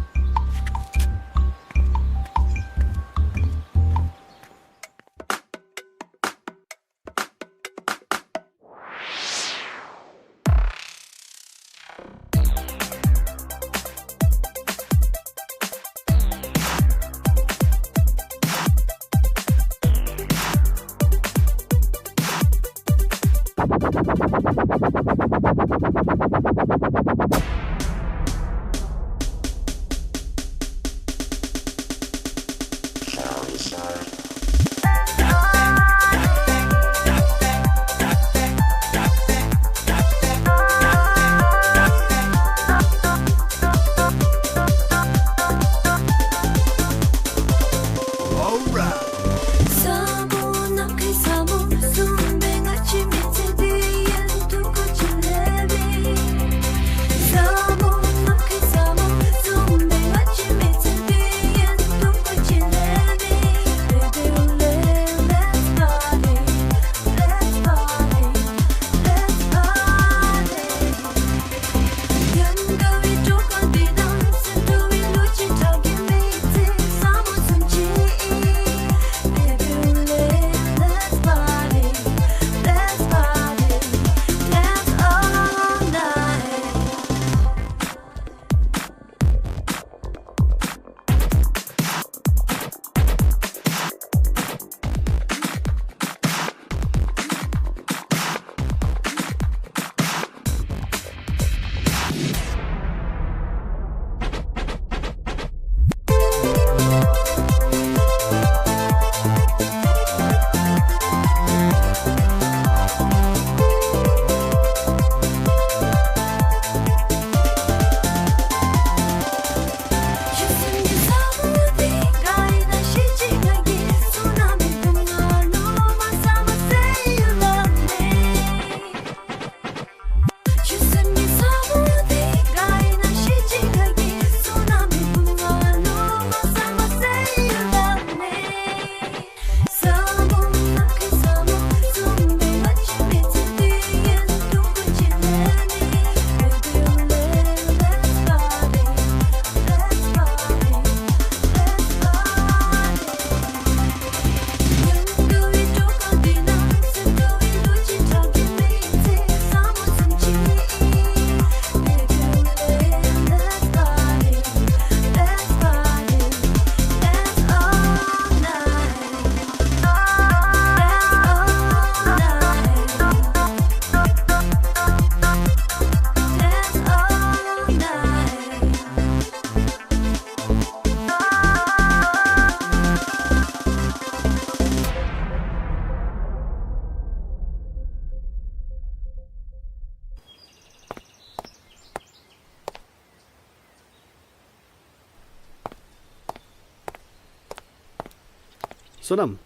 བསོད་ནམས།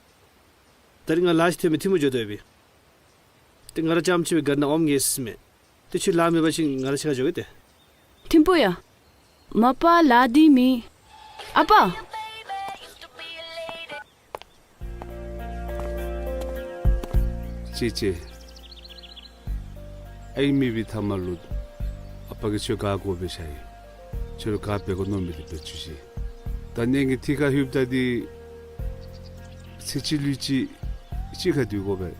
ད་རིས་ང་ལཱ་ཅིག་ཐོན་མི་ཐིམ་ཕུ་འགྱོ་དོ་ཡོདཔ་ཨིན། ཏེ་ང་ར་རྐྱངམ་ཅིག་སྦེ་སྒར་ནང་འོངམ་ངེས་མས། ཏེ་ཁྱོད་ལཱ་མེད་པ་ཅིན་ང་ར་གཅིག་ཁར་འགྱོ་གེ་ཏེ། ཐིམ་ཕུ་ཡ། མ་པ་ལཱ་འདི་མེད། ཨ་པ། ཅེ་ཅེ། ཨའི་མེད་པའི་མཐའ་མ་ལུ་ཨ་པ་གིས་ཁྱོད་ག་དགོ་སྦེ་ཤར་ཡི། ཁྱོད་ལུ་ག་འབད་དགོ་མནོ་མི་འདི་འབད་བཅུག་ཤིག། ད་ནེ་གི་ཐིག་ཁར་ལྷོདཔ་ད་འདི་ཚེ་གཅིག་ལུས་གཅིག་གཅིག་ཁར་སྡོད་དགོ་པས།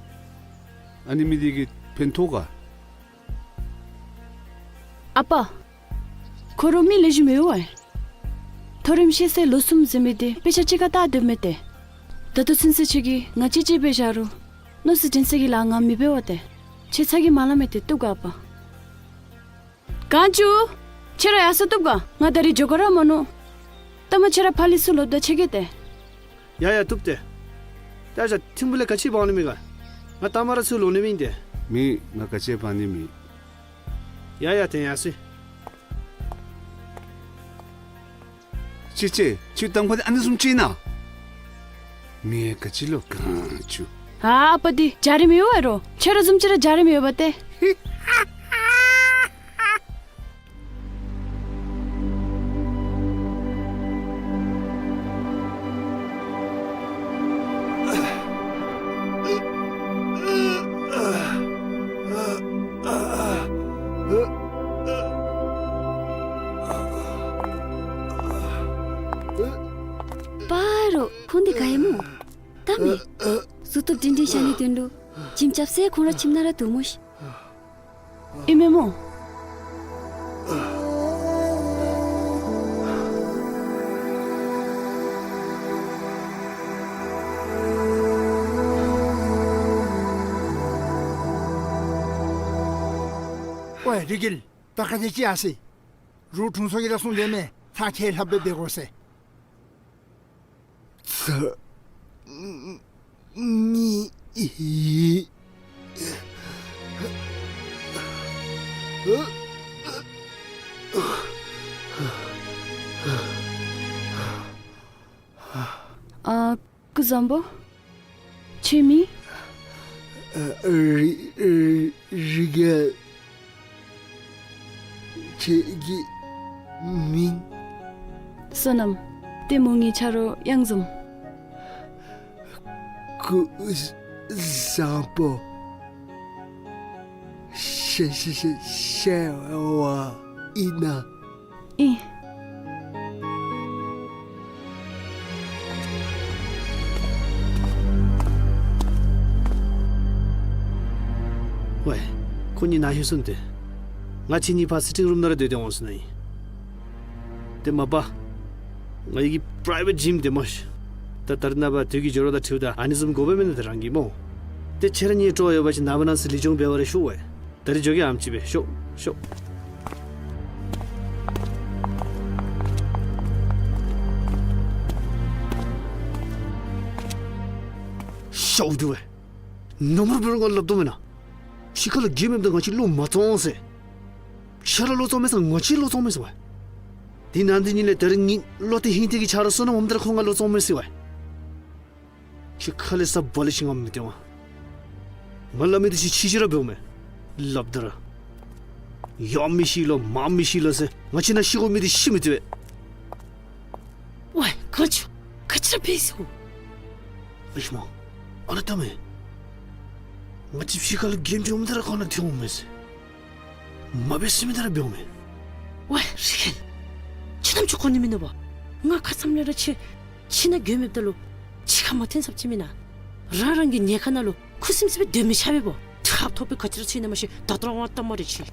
ཨ་ནི་མི་འདི་གིས་ཕན་ཐོགས་ག། ཨ་པ། ཁོ་ར་མི་ལེགས་ཤོམ་ཡོད་པས། མཐོ་རིམ་ཤེས་ཚད་ལོ་གསུམ་ཟེར་མི་འདི་དཔེ་ཆ་གཅིག་ཁར་བལྟ་སྡོད་མི་འདི། ད་ལྟོ་ཚུན་ཚོད་ཁྱོད་ཀྱིས་ང་གཅེས་གཅེས་སྦེ་བཞག་རུང་མནོ་ཚུལ་འདྲེན་ས་གི་ལཱ་ང་མི་འབད་བས་ཏེ། ཁྱོད་ཚ་གྱང་མ་ལང་མི་འདི་བཏུབ་ག་ཨ་པ། གངས་ཅུང་། ཁྱོད་ར་ཡར་སོང་བཏུབ་ག། ང་ད་རིས་འགྱོ་དགོ་ར་མ་མནོ། ལྟ་མ་ཁྱོད་ར་ཕར་ལས་ཚུར་ལོག་ད་ཆོག་གེ་ཏེ། ཡ་ཡ་བཏུབ་ཏེ། ད་ཆ་ཐིམ་ཕུ་ལས་ག་ཅི་འབག་ནི་མེད་ག། ང་ལྟ་མ་ར་ཚུར་ལོག་ནི་མེན་ཏེ། མེད། ང་ག་ཅི་འབག་ནི་མེད། ཡ་ཡ་ཏེ་ཡར་སོང་། ཅི་ཅི། ཁྱོད་གཏམ་ཁ་འདི་ཨ་ནི་བཟུམ་ཅིག་ཨིན་ན། མི་ག་ཅི་ལོ་གངས་ཅུང་། ཨ་པ་འདི་འཇའ་རིསམོ་ཡོད་རུང་ཁྱོད་ར་བཟུམ་ཅིག་ར་འཇའ་རིསམོ་ཡོད་པ་ཏེ། པ་རོ། ཁོང་འདི་ག་ཨིན་མོ། ལྟ་མས། གཟུགས་སྟོབས་སྒྲིང་སྒྲིང་བཞག་ནིའི་དོན་ལུ་ཇིམ་རྐྱབ་ས་ཁོང་ར་ཁྱིམ་ནང་ར་འདུག་མོ་ཤིག། ཨིན་མས་མོ། ཝའེ་རི་གེལ། ད་ག་དེ་ཅིག་ཡར་སོང་། རོགས་དྲུང་འཚོ་གིས་ར་གསུངས་དེས་མས། ད་ཁྱོད་ལྷབ་སྦེ་སྡོད་དགོ་ཟེར། ད་ནི་ཨི། ཨ། སྐུ་གཟུགས་བཟང་པོ། ཁྱོད་མིང་། ཨ། རི་རི་རི་གེལ། ཁྱོད་ཀྱི་མིང་། བསོད་ནམས། ཏེ་མོ་ངེའི་ཆ་རོགས་གཡང་འཛོམས། སྐུ་བཟང་པོ། ཤེས་ཤེས་ཤེས་ཤེས་པ་ཨིན་ན། ཨིན། ཝའེ། ཁོང་གཉིས་ནཱ་ལྷོད་སོང་སྟེ། ང་ཁྱེད་གཉིས་ཕར་སི་ཊིང་རུམ་ནང་ར་སྡོད་དེ་འོང་ཟེར་ནི་ཨིན། ཏེ་མ་པ། ང་གི་པ་རའི་ཝེཊ་ཇིམ་འདི་མོ་ཤིག། ད་ད་རེས་ནངས་པ་དུས་ཀྱི་འགྱུར་བ་དང་འཁྲིལཝ་ད་ཨ་ནི་བཟུམ་དགོ་པས་མེན་ན། ཏེ་རང་གིས་མོ། ཏེ་ཁྱེད་ར་གཉིས་སྤྲོ་བ་ཡོད་པ་ཅིན་ནངས་པ་གནངས་ཚེ་ལེགས་ཤོམ་འབད་བར་ཤོག་ཝའེ། ད་རིས་འགྱོ་གེ། ཨམ་ཅིག་སྦེ་ཤོག་ཤོག། ཤོག་འདི་ཝའེ། ནམ་ར་འབད་རུང་ང་སླབ་དོ་མེན་ན། ཕྱི་ཁ་ལུ་རྒས་མེདཔ་ད་ང་བཅས་བློ་མ་གཏང་ཟེར། ཁྱོད་ར་བློ་གཏང་མི་ཚུགས། ང་བཅས་བློ་གཏང་མི་ཚུགས་ཝའེ། དེ་ནང་འདི་ཉིད་ལས་ད་རིས་ངེའི་བློ་གཏད་ཧིང་གཏད་ཀྱི་ཆ་རོགས་བསོད་ནམས་འོངམ་ད་ར་ཁོ་ང་བློ་གཏང་མི་ཚུགས་ཝའེ། ཁྱོད་ཁ་ལས་ས་བ་ལས་ཤིང་ང་མི་སྟེར་བ། ང་སླབ་མི་འདི་ཅིག་ཅིག་ར་འབདཝ་མས། སླབ་ད་ར། ཡར་མི་ཤེས་ལོ་མར་མི་ཤེས་ལོ་ཟེར། ང་བཅས་ནང་ཤི་དགོ་མི་འདི་ཤི་མི་བཏུབ་པས། ཝའེ་གངས་ཅུང་། ག་ཅི་ར་འབད་ཡི་ཟེར་གོ། ཨེ་ཤུལ་མ། ཨ་ནཱ་ལྟ་མས། ང་བཅས་ཕྱི་ཁ་ལུ་རྒས་འགྱོཝ་ད་ར་ཁོ་ནཱ་ཐོན་འོང་མས་ཟེར། མ་འབད་ཟེར་མི་ད་ར་འབདཝ་མས། ཝའེ་རི་གེལ། ཁྱོད་རྣམ་ཅོ་གོ་ནི་མིན་ནུག་པ། ང་ཁ་ཙ་ལས་ར་ཁྱོད་ཁྱིམ་ནང་འགྱོ་མེདཔ་ད་ལུ་ཕྱི་ཁར་མ་ཐོན་ཟེར་བ་ཅིན་མེན་ན། རང་རང་གི་ཉལ་ཁང་ནང་ལུ་ཁུ་སིམ་སིམ་སྦེ་སྡོད་མི་ཆོག་པས་པོ། ཐབ་ཐོབ་པའི་ག་ཅི་ར་ཚུད་ནི་མ་ཤེས། ད་ལྟོ་ར་ཝང་ལྟ་མ་རེ་ཆི།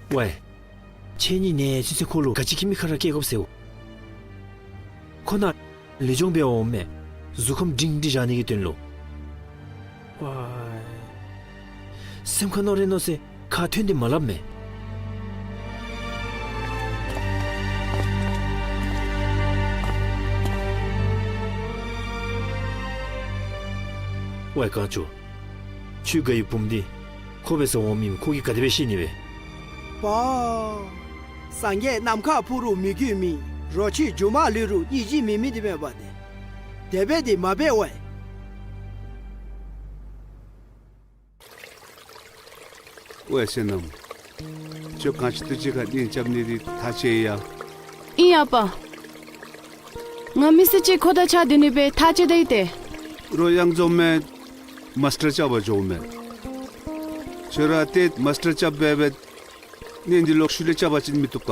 ཝའེ། ཁྱེད་གཉིས་ནཱ་ཚུད་ཚེ་ཁོ་ལུ་ག་ཅི་གི་མི་ཁ་ར་སྐྱེ་དགོཔ་ཟེར་གོ། ཁོ་ནཱ་ལེགས་ཤོམ་སྦེ་འོངམ་མས། གཟུགས་ཁམས་སྒྲིང་སྒྲི་བཞག་ནི་གི་དོན་ལུ། ཝའེ། སེམས་ཁར་མནོ་རེ་མནོ་ཟེར་ཁ་ཐོན་ཏེ་མ་སླབ་མས། ཝའེ་གངས་ཅུང་། ཁྱོད་དགའ་ཡི་བུམོ་འདི་ཁོ་འབད་སར་འོང་མི་ཁོ་གིས་ག་དེ་སྦེ་ཤེས་ནི་སྦེ། པ། སངས་རྒྱས་ནམ་མཁར་འཕུར་རུང་མི་རྒུད་མེད། རོ་ཁྱི་རྒྱུག་མར་ལུས་རུང་སྙིང་རྗེ་མེད་མི་འདི་མས་པ་ཏེ། དེ་སྦེ་འདི་མ་འབད་ཝའེ། ཝའེ་བསོད་ནམས། ཁྱོད་གངས་ཅུང་དང་གཅིག་ཁར་གཉེན་རྐྱབ་ནི་འདི་ཐག་བཅད་ཡི་ཡ། ཨིན་ཨ་པ། ང་མི་སེར་ཅིག་ཁོ་དང་གཅིག་ཁར་སྡོད་ནི་སྦེ་ཐག་བཅད་ད་ཡི་ཏེ། རོགས་གཡང་འཛོམས་མས། མཱསི་ཊར་རྐྱབ་པར་འགྱོཝ་མས། ཁྱོད་ར་ཏེ་མཱསི་ཊར་རྐྱབ་འབད་བའི་གཉེན་འདི་ལོག་ཤུལ་ལས་རྐྱབ་པ་ཅིན་མི་བཏུབ་ག།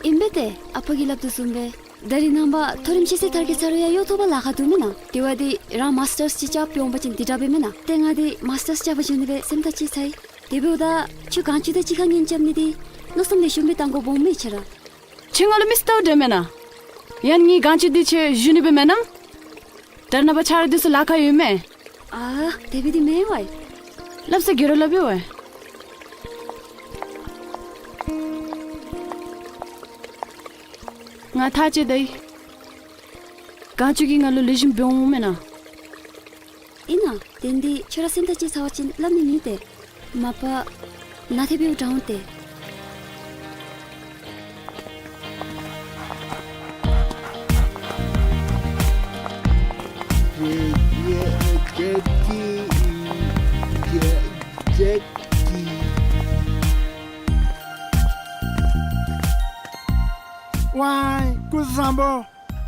ཨིན་པས་ཏེ། ཨ་པ་གིས་སླབ་དོ་བཟུམ་སྦེ་ད་རིས་ནངས་པ་མཐོ་རིམ་ཤེས་ཚད་མཐར་འཁྱོལ་ཚར་རུང་ཡང་གཡོག་ཐོབ་པར་ལཱ་ཁག་འདུག་མེན་ན། དེ་བ་འདི་རང་མཱསི་ཊརསི་ཅིག་རྐྱབ་འོང་པ་ཅིན་འདི་དྲག་པས་མེན་ན། ཏེ་ང་འདི་མཱསི་ཊརསི་རྐྱབ་པར་འགྱོ་ནི་སྦེ་སེམས་ཐག་བཅད་ཚར་ཡི། དེ་འབདཝ་ད་ཁྱོད་གངས་ཅུ་དང་གཅིག་ཁར་གཉེན་རྐྱབ་ནི་འདི་མནོ་བསམ་ལེགས་ཤོམ་སྦེ་བཏང་དགོཔ་འོང་མས་ཁྱོད་ར། ཁྱོད་ང་ལུ་མི་སྟབས་འདྲ་མེན་ན། ཡང་ངེའི་གངས་ཅུ་འདི་ཁྱོད་བཞུ་ནི་སྦེ་མེན་ན། ད་རེས་ནངས་པ་ཁྱོད་ར་འདི་ཚུ་ལཱ་ཁག་ཡོད་མས། ཨ་དེ་སྦེ་འདི་མེན་ཝའི། སླབ་ས་གི་ར་སླབ་ཡི་ཝའི། ང་ཐག་བཅད་ད་ཡི། གངས་ཅུ་གིས་ང་ལུ་ལེགས་ཤོམ་འབད་འོང་མེན་ན། ཨིན་ན། དེ་འདི་ཁྱོད་ར་སེམས་ཐག་བཅད་ཚར་བ་ཅིན་སླབ་ནི་མེད་དེ། མ་པ་ནཱ་ཏེ་འབདཝ་དྲག་འོང་སྟེ། ཝའི་སྐུ་བཟང་པོ།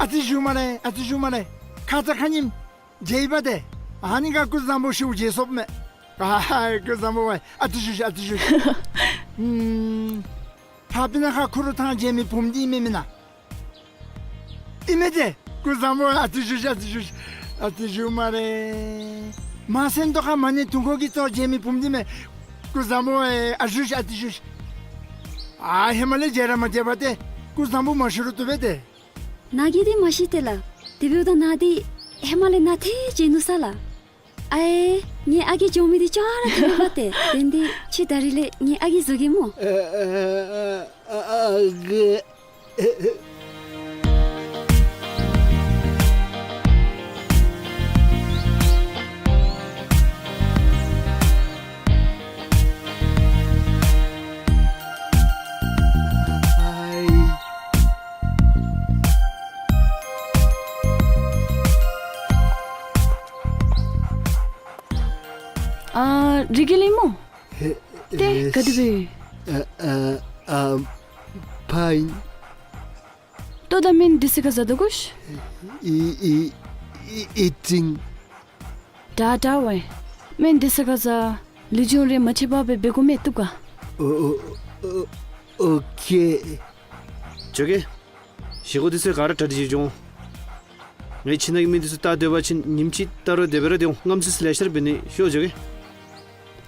ཨ་ཙི་བཞུགས་མ་ལེ། ཨ་ཙི་བཞུགས་མ་ལེ། ཁ་ཙ་ཁ་ཉིནམ་མཇལ་ཡི་པ་ཏེ། ཨ་ནི་ཁར་སྐུ་བཟང་པོ་ཤུགས་རྒྱས་སོཔ་མས། ཨ་སྐུ་བཟང་པོ་ཝའི། ཨ་ཙི་བཞུགས་ཤིག། ཨ་ཙི་བཞུགས་ཤིག། ཨུམ། ཕར་སྤུ་ན་ཁ་ཁུ་རུ་ཐང་རྗེ་མི་བུམོ་འདི་ཨིན་མས་མེན་ན། ཨིན་མས་ཏེ། སྐུ་བཟང་པོ་ཨ་ཙི་བཞུགས་ཤིག། ཨ་ཙི་བཞུགས་ཤིག། ཨ་ཙི་བཞུགས་མ་ལེ། མ་སེམས་རྟོགས་ཁར་མ་ཎི་དུང་འཁོར་གྱི་ཚོགས་རྗེ་མི་བུམོ་འདི་མས། སྐུ་བཟང་པོ་ཨེ་ཨ་ཙི་བཞུགས་ཤིག། ཨ་ཙི་བཞུགས་ཤིག། ཨ་ཧེ་མ་ལས་མཇལ་ར་མ་མཇལ་བ་ཏེ། སྐུ་བཟང་པོ་མ་ཞུ་རུང་བཏུབ་པས་ཏེ། ནཱ་གིས་འདི་མ་ཤེས་ཏེ་ལགས། དེ་འབདཝ་ད་ནཱ་འདི་ཧེ་མ་ལས་ནཱ་ཏེ་མཇལ་ནུག་ས་ལགས། ཨའེ་ངེའི་ཨ་རྒས་འགྱོ་མི་འདི་ཅོག་ར་འཐདཔ་མས་པ་ཏེ། དེ་འདི་ཁྱོད་ད་རིས་ལས་ངེའི་ཨ་རྒས་བཟོ་གེ་སྨོ། ཨ་ཨ་ཨ་ཨ་ཨ་རྒས། ཨ་རིག་གེ་ལེན་སྨོ། ཏེ་ག་དེ་སྦེ། ཨ་ཨ་ཨ་ཕ་ཨིན། ལྟོ་དང་སྨན་འདི་ཚུ་ག་ཟ་དོ་གོ་ཤ། ཨི་ཨི་ཨི་ཨི་ཏིང་། དྲག་དྲག་ཝའི། སྨན་འདི་ཚུ་ག་ཟ། ལེགས་ཤོམ་རེ་མ་ཆད་པར་སྦེ་འབད་དགོ་མས། བཏུབ་ག། ཨོ་ཨོ་ཨོ་ཨོ་ཁེ། ཇོ་རྒྱལ། བཞེས་སྒོ་འདི་ཚུ་ག་ར་གྲ་སྒྲིག་ཅིག་འབྱུང་། ངེའི་ཁྱིམ་ནང་གི་མི་འདི་ཚུ་ད་སྡོད་པ་ཅིན་ཉིནམ་གཅིག་ད་རུང་དེ་སྦེ་ར་སྡོད་འོང་། རྔམ་ཚིག་ལེ་ཤ་ར་འབད་ནི་ཤོ་ཇོ་རྒྱལ།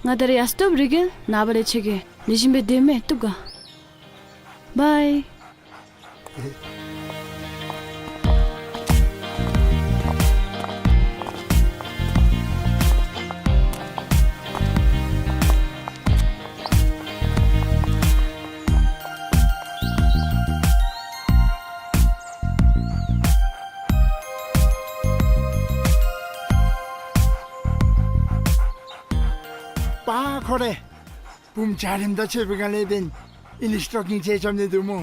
ང་ད་རེས་ཡར་སོངམ་རེ་གི། ནངས་པ་ལས་ཁྱོད་ཀྱིས་ལེགས་ཤོམ་སྦེ་སྡོད་མས། བཏུབ་ག། བའི། པ་ཁོ་རེ། བུམོ་འཇའ་རིསམོ་དང་ཕྱད་པའི་སྒང་ལས་འབདན་ཨིང་ལིཤ་སི་ཊོག་ཀིང་ཅིག་རྐྱབ་ནི་འདུག་སྨོ།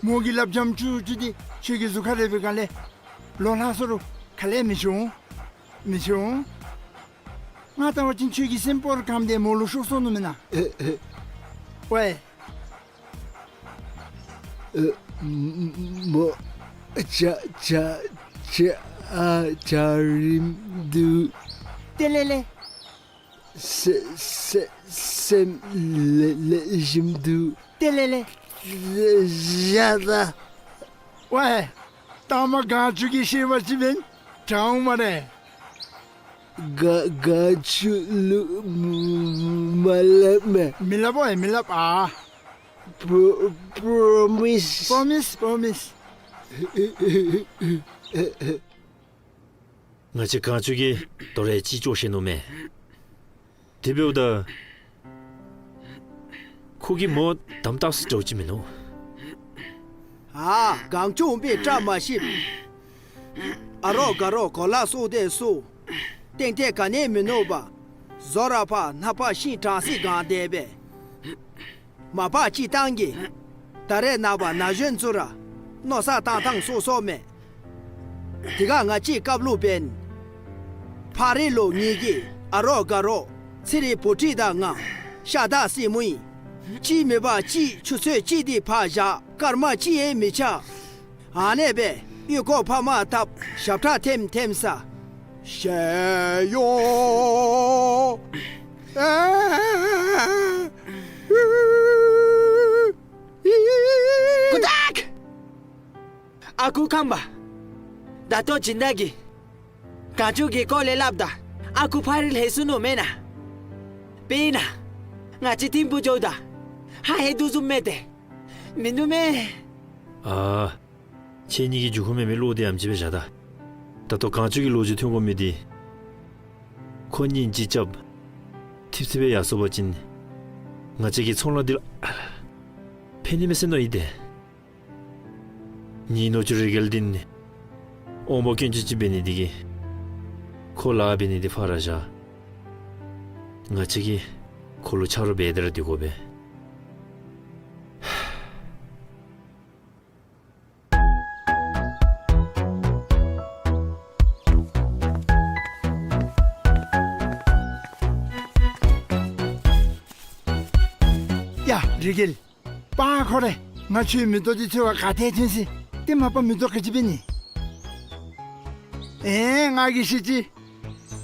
མོ་གི་ལགཔ་འཇམ་ཅུག་ཅུ་འདི་ཁྱོད་ཀྱི་གཟུགས་ཁར་རེག་པའི་སྒང་ལས་ལོ་ལྷག་སོང་རུང་ཁ་ལས་མི་འབྱུང་། མི་འབྱུང་། ང་བལྟ་བ་ཅིན་ཁྱོད་ཀྱི་སེམས་སྤོ་རུ་གམ་དེ་མོ་ལུ་ཤོར་སོང་ནུག་མེན་ན། ཝའི། ཨེ་མོ་འཇའ་འཇའ་འཇའ་ཨ་འཇའ་རིསམོ་འདུག། ཏེ་ལེ་ལེ། སེ་སེ་སེམས་ལེགས་ལེགས་ཤོམ་འདུག། ཏེ་ལེ་ལེ། བཞག་ད། ཝའི། ལྟག་མ་གངས་ཅུག་གིས་ཤེས་པ་ཅིན་འབདན་དྲག་འོང་སྨ་རེ། ག་གངས་ཅུག་ལུ་མ་སླབ་མས། མི་སླབ་བའི་མི་སླབ་ཨ། པྲོ་པྲོ་མིས། པྲོ་མིས་པྲོ་མིས། ང་བཅས་གངས་ཅུག་གིས་དོ་རུང་ཅིག་འགྱོ་ཤེས་ནུག་མས། དེ་འབདཝ་ད་ཁོ་གིས་མོ་དམ་བཏགས་སུ་འདྲཝ་ཅིག་མིན་ནུག། ཨ་གངས་ཅུག་འོང་པའི་བཀྲ་མ་ཤིསཔ། ཨ་རོགས་དགའ་རོགས་གོ་ལ་སོགས་དེ་ཚུ་སྟེང་ཐད་ག་ནི་མིན་ནུག་པ། བཟོ་ར་ཕར་ནག་པ་ཤིང་དྲང་སི་གང་དེ་སྦེ། མ་པ་སྤྱིར་བཏང་གི། ད་རེས་ནངས་པ་ན་གཞོན་ཚུ་ར་མནོ་བསམ་བཏང་ཐངས་སོ་སོ་མས། དེ་ཁར་ང་བཅས་སྐབས་ལུ་འབདན་ཕག་རི་ལུ་ངེ་གི་ཨ་རོགས་དགའ་རོགས་ཚེ་རིང་བུ་ཁྲིད་དང་ང་ཤ་སྟག་སྲིང་མོ་ཨིན། གཅིག་མེད་པ་གཅིག་ཆུ་ཚོད་གཅིག་དེ་ཕར་བཞག་སྐར་མ་གཅིག་ཡང་མི་ཆགས། ཨ་ནེ་སྦེ་གཡུས་སྒོ་ཕ་མར་བཏབ་ཞབས་ཁྲ་འཐེན་འཐེན་ས། ཤེས་ཡོད། ཨེ་ཀུ་ཏག། ཨ་ཁུ་ཁམས་པ། ད་ལྟོ་སྦྱིན་བདག་གིས་གངས་ཅུག་གི་སྐོར་ལས་སླབ་ད་ཨ་ཁུ་ཕག་རི་ལྷོད་སོ་ནུག་མེན་ན། དཔེར་ན་ང་བཅས་ཐིམ་ཕུག་འགྱོཝ་ད་ཧ་ཧེ་དོ་བཟུམ་མས་ཏེ། མིན་འདུག་མས། ཨ། ཁྱེད་གཉིས་ཀྱིས་མཇུག་ཁུངས་མེད་མི་བློ་དེ་ཨེམ་ཅིག་སྦེ་བཞག་ད། ད་ལྟོ་གངས་ཅུང་གི་ལོ་རྒྱུས་ཐོན་དགོ་མི་འདི་ཁོ་གཉིས་སྤྱི་ཁྱབ་ཐིབ་ཐིབ་སྦེ་ཡར་སོང་པ་ཅིན་ང་བཅས་ཀྱི་ཚོང་ལཱ་འདི་ལུ་ཕན་ནི་མས་ཟེར་མནོ་ཡི་ཏེ། ངེའི་ནུ་གཅུང་རི་གེལ་འདི་ནི་དབང་པོ་སྐྱོན་ཅན་ཅིག་འབད་ནི་འདི་གིས་ཁོ་ལཱ་འབད་ནི་འདི་ཕར་བཞག། ང་བཅས་ཀྱིས་ཁོ་ལུ་ཆ་རོགས་འབད་དེ་ར་སྡོད་དགོ་པས། ཡ་རི་གེལ། པ་ཁོ་རེ། ང་ཁྱོད་མེ་ཏོག་འདི་འཚོལ་བར་ག་ཏེ་ཐོན་ཅི། ཏེ་མ་པ་མེ་ཏོག་ག་ཅི་འབད་ནི། ཨེ་ང་གིས་ཤེས་ཅི།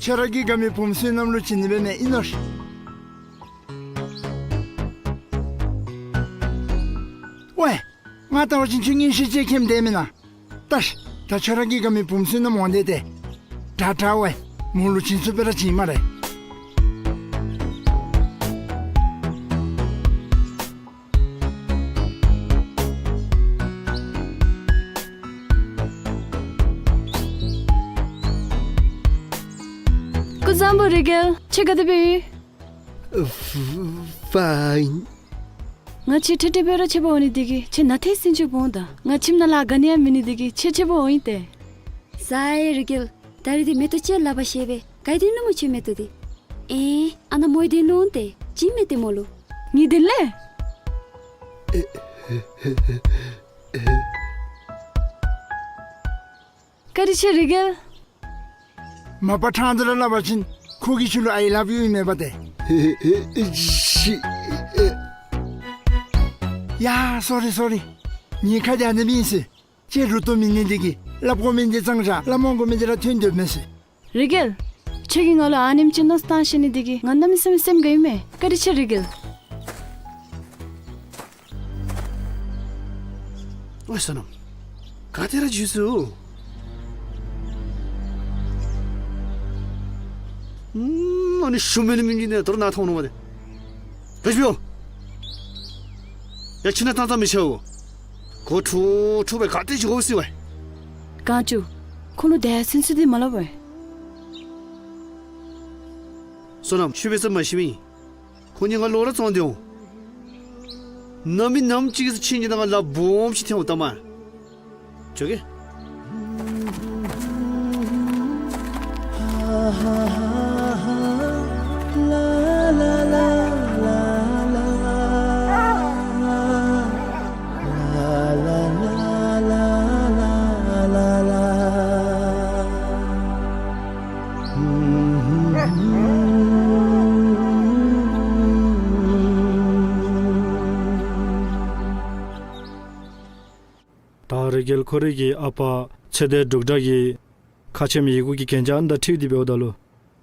ཁྱོད་ར་གི་དགའ་མི་བུམོ་བསོད་ནམས་ལུ་བྱིན་ནི་འབད་མི་ཨིན་ནོ་ཤིག། ཝའེ། ང་ལྟ་བ་ཅིན་ཁྱོད་ངེའི་ཤེས་ཅི་མཁྱེནམ་འདི་མེན་ན། ལྟ་ཤིག། ད་ཁྱོད་ར་གི་དགའ་མི་བུམོ་བསོད་ནམས་འོང་དེས་ཏེ། དྲག་དྲག་ཝའེ། མོ་ལུ་བྱིན་ཚུགས་པ་ར་བྱིན་སྨ་རེ། སྐུ་གཟུགས་བཟང་པོ་རི་གེལ། ཁྱོད་ག་དེ་སྦེ་ཡོད། ཕའིན། ང་ཁྱོད་འཕྲལ་འཕྲལ་སྦེ་ར་འཕྱད་པར་འོང་ནི་འདི་གིས་ཁྱོད་ནཱ་ཏེ་སེམས་ཅན་སྦོམ་དང་ང་ཁྱིམ་ནང་ལུ་དགའ་ནི་ཡང་མེད་ནི་འདི་གིས་ཁྱོད་འཕྱད་པར་འོང་ཡི་ཏེ། ཟ་ཡེ་རི་གེལ། ད་རིས་འདི་མེ་ཏོག་ཅིག་ལག་པར་བཤེད་པས། ག་ཡི་དོན་ལུ་མོ་ཁྱོད་མེ་ཏོག་འདི། ཨེ་ཨ་ནཱ་མོ་ཡི་དོན་ལུ་ཏེ། བྱིན་མས་ཏེ་མོ་ལུ། ངེའི་དོན་ལས། བཀའ་དྲིན་ཆེ་རི་གེལ། མ་པ་ཕྲང་སྟེ་ར་སླབ་པ་ཅིན་ཁོ་གིས་ཁྱོད་ལུ་I love you ཨིན་མས་པ་ཏེ། ཡ་སོ་རི་སོ་རི། ངེའི་ཁ་འདི་ཨ་ནི་སྦེ་ཨིན་ཟེར། ཁྱོད་རུ་ཏོ་མེད་ནི་འདི་གིས་སླབ་དགོ་མི་འདི་ཙང་ཙང་སླབ་མ་དགོ་མི་འདི་ར་ཐོན་སྡོདཔ་མས་ཟེར། རི་གེལ། ཁྱོད་ཀྱིས་ང་ལུ་ཨ་ནེམ་ཅིག་མནོ་བསམ་བཏང་ཤེས་ནི་འདི་གིས་ང་གནམ་མེད་ས་མེད་སེམས་དགའ་ཡི་མས། བཀའ་དྲིན་ཆེ་རི་གེལ། ཝའེ་བསོད་ནམས། ག་ཏེ་ར་འགྱོ་སོང་། ཨུམ་ཨ་ནི་ཞུམ་མེད་ནི་མི་གི་ནི་དོར་ནང་ཐོན་ནུག་པ་ཏེ། ཕེབས་ཤིག་ཡོ། ཡ་ཁྱིམ་ནང་བཏང་བཏངམ་མི་ཆོག་གོ། ཁོ་འཁྲུག་འཁྲུག་སྦེ་ག་ཏེ་འགྱོ་སོང་བས། གངས་ཅུང་། ཁོ་ལུ་དེ་སེམས་སུ་འདི་མ་སླབ་པས། བསོད་ནམས་ཁྱོད་འབད་ས་མ་ཤེས་མི། ཁོ་གཉིས་ང་ལོག་ར་བཙོང་སྟེ་འོང་། ནམ་མི་ནམ་ཅིག་གི་ཚེ་ཁྱེད་གཉིས་དང་ང་ལཱ་སྦོམ་ཅིག་འཐོན་འོང་ད་མ། འགྱོ་གེ། ད་རི་གེལ་ཁོ་རའི་གི་ཨ་པ་ཚེ་འདས་འབྲུག་སྒྲ་གི་ཁ་ཆེམས་ཡི་གུ་གི་གན་རྒྱ་ཨ་ནི་དང་འཁྲིལ་ཏེ་འབདཝ་ད་ལུ་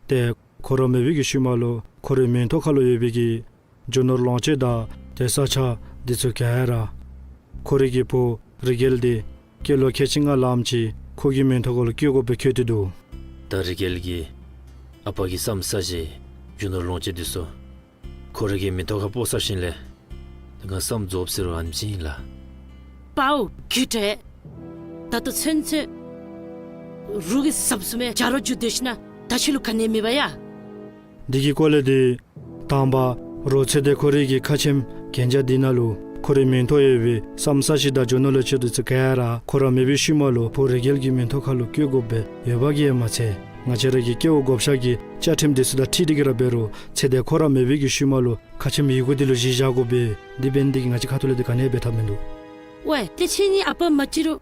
ཏེ་ཁོ་ར་མེད་པའི་གི་ཤུལ་མ་ལུ་ཁོ་རའི་མིང་ཐོ་ཁ་ལུ་ཡོད་པའི་གི་རྒྱུ་ནོར་ལོངས་སྤྱོད་དང་ཏེ་ས་ཆ་འདི་ཚུ་ག་ར་ཁོ་རའི་གི་བུ་རི་གེལ་འདི་སྐྱེས་ལོ་ཁལ་གཅིག་ལྔ་ལངམ་ཅིག་ཁོ་གི་མིང་ཐོ་ཁ་ལུ་བཀོད་དགོ་པའི་བཀོད་དེ་འདུག། ད་རི་གེལ་གྱིས་ཨ་པ་གི་ས་མིག་ས་གཞི་རྒྱུ་ནོར་ལོངས་སྤྱོད་འདི་ཚུ་ཁོ་ར་གི་མིང་ཐོ་ཁར་སྤོ་ཚར་ཞིནམ་ལས་ང་བསམ་རྫོགསཔ་ཟེར་རུང་ཨ་ནེམ་ཅིག་ཨིན་ལགས། པའོ་གུ་ཏེ། ད་ལྟོ་ཚུན་ཚོད་རོགས་ཀྱི་ཟབ་ཟུབ་མའི་ཇ་རོགས་རྒྱུག་སྡོད་ཞིན་ན་ད་ཁྱོད་ལུ་ག་ནི་མེད་པ་ཡ། འདི་གི་སྐོར་ལས་འདི་དང་པ་རོགས་ཚེ་འདས་ཁོ་རའི་གི་ཁ་ཆེམས་གན་རྒྱ་འདི་ནང་ལུ་ཁོ་རའི་མིང་ཐོ་ཡོད་པའི་ས་མིག་ས་གཞི་དང་རྒྱུ་ནོར་ལོངས་སྤྱོད་འདི་ཚུ་ག་ར་ཁོ་ར་མེད་པའི་ཤུལ་མ་ལུ་བུ་རི་གེལ་གྱི་མིང་ཐོ་ཁ་ལུ་བཀོད་དགོ་པའི་འོས་འབབ་ཀྱི་ཡང་མ་ཚད་ང་བཅས་ར་གི་སྐྱེ་བོ་བགོ་བཤའ་གི་བཅའ་ཁྲིམས་འདི་ཚུ་དང་འཁྲིལ་ཏེ་གི་ར་འབད་རུང་ཚེ་འདས་ཁོ་ར་མེད་པའི་གི་ཤུལ་མ་ལུ་ཁ་ཆེམས་ཡི་གུ་འདི་ལུ་གཞི་བཞག་དགོ་པས། འདི་འབད་ནི་འདི་གིས་ང་བཅས་ཁ་ཐུག་ལས་འདི་ག་ནི་འབད་ཐབས་མིན་འདུག། ཝའེ་ཏེ་ཁྱེད་གཉིས་ཨ་པ་མ་གཅིག་རུང་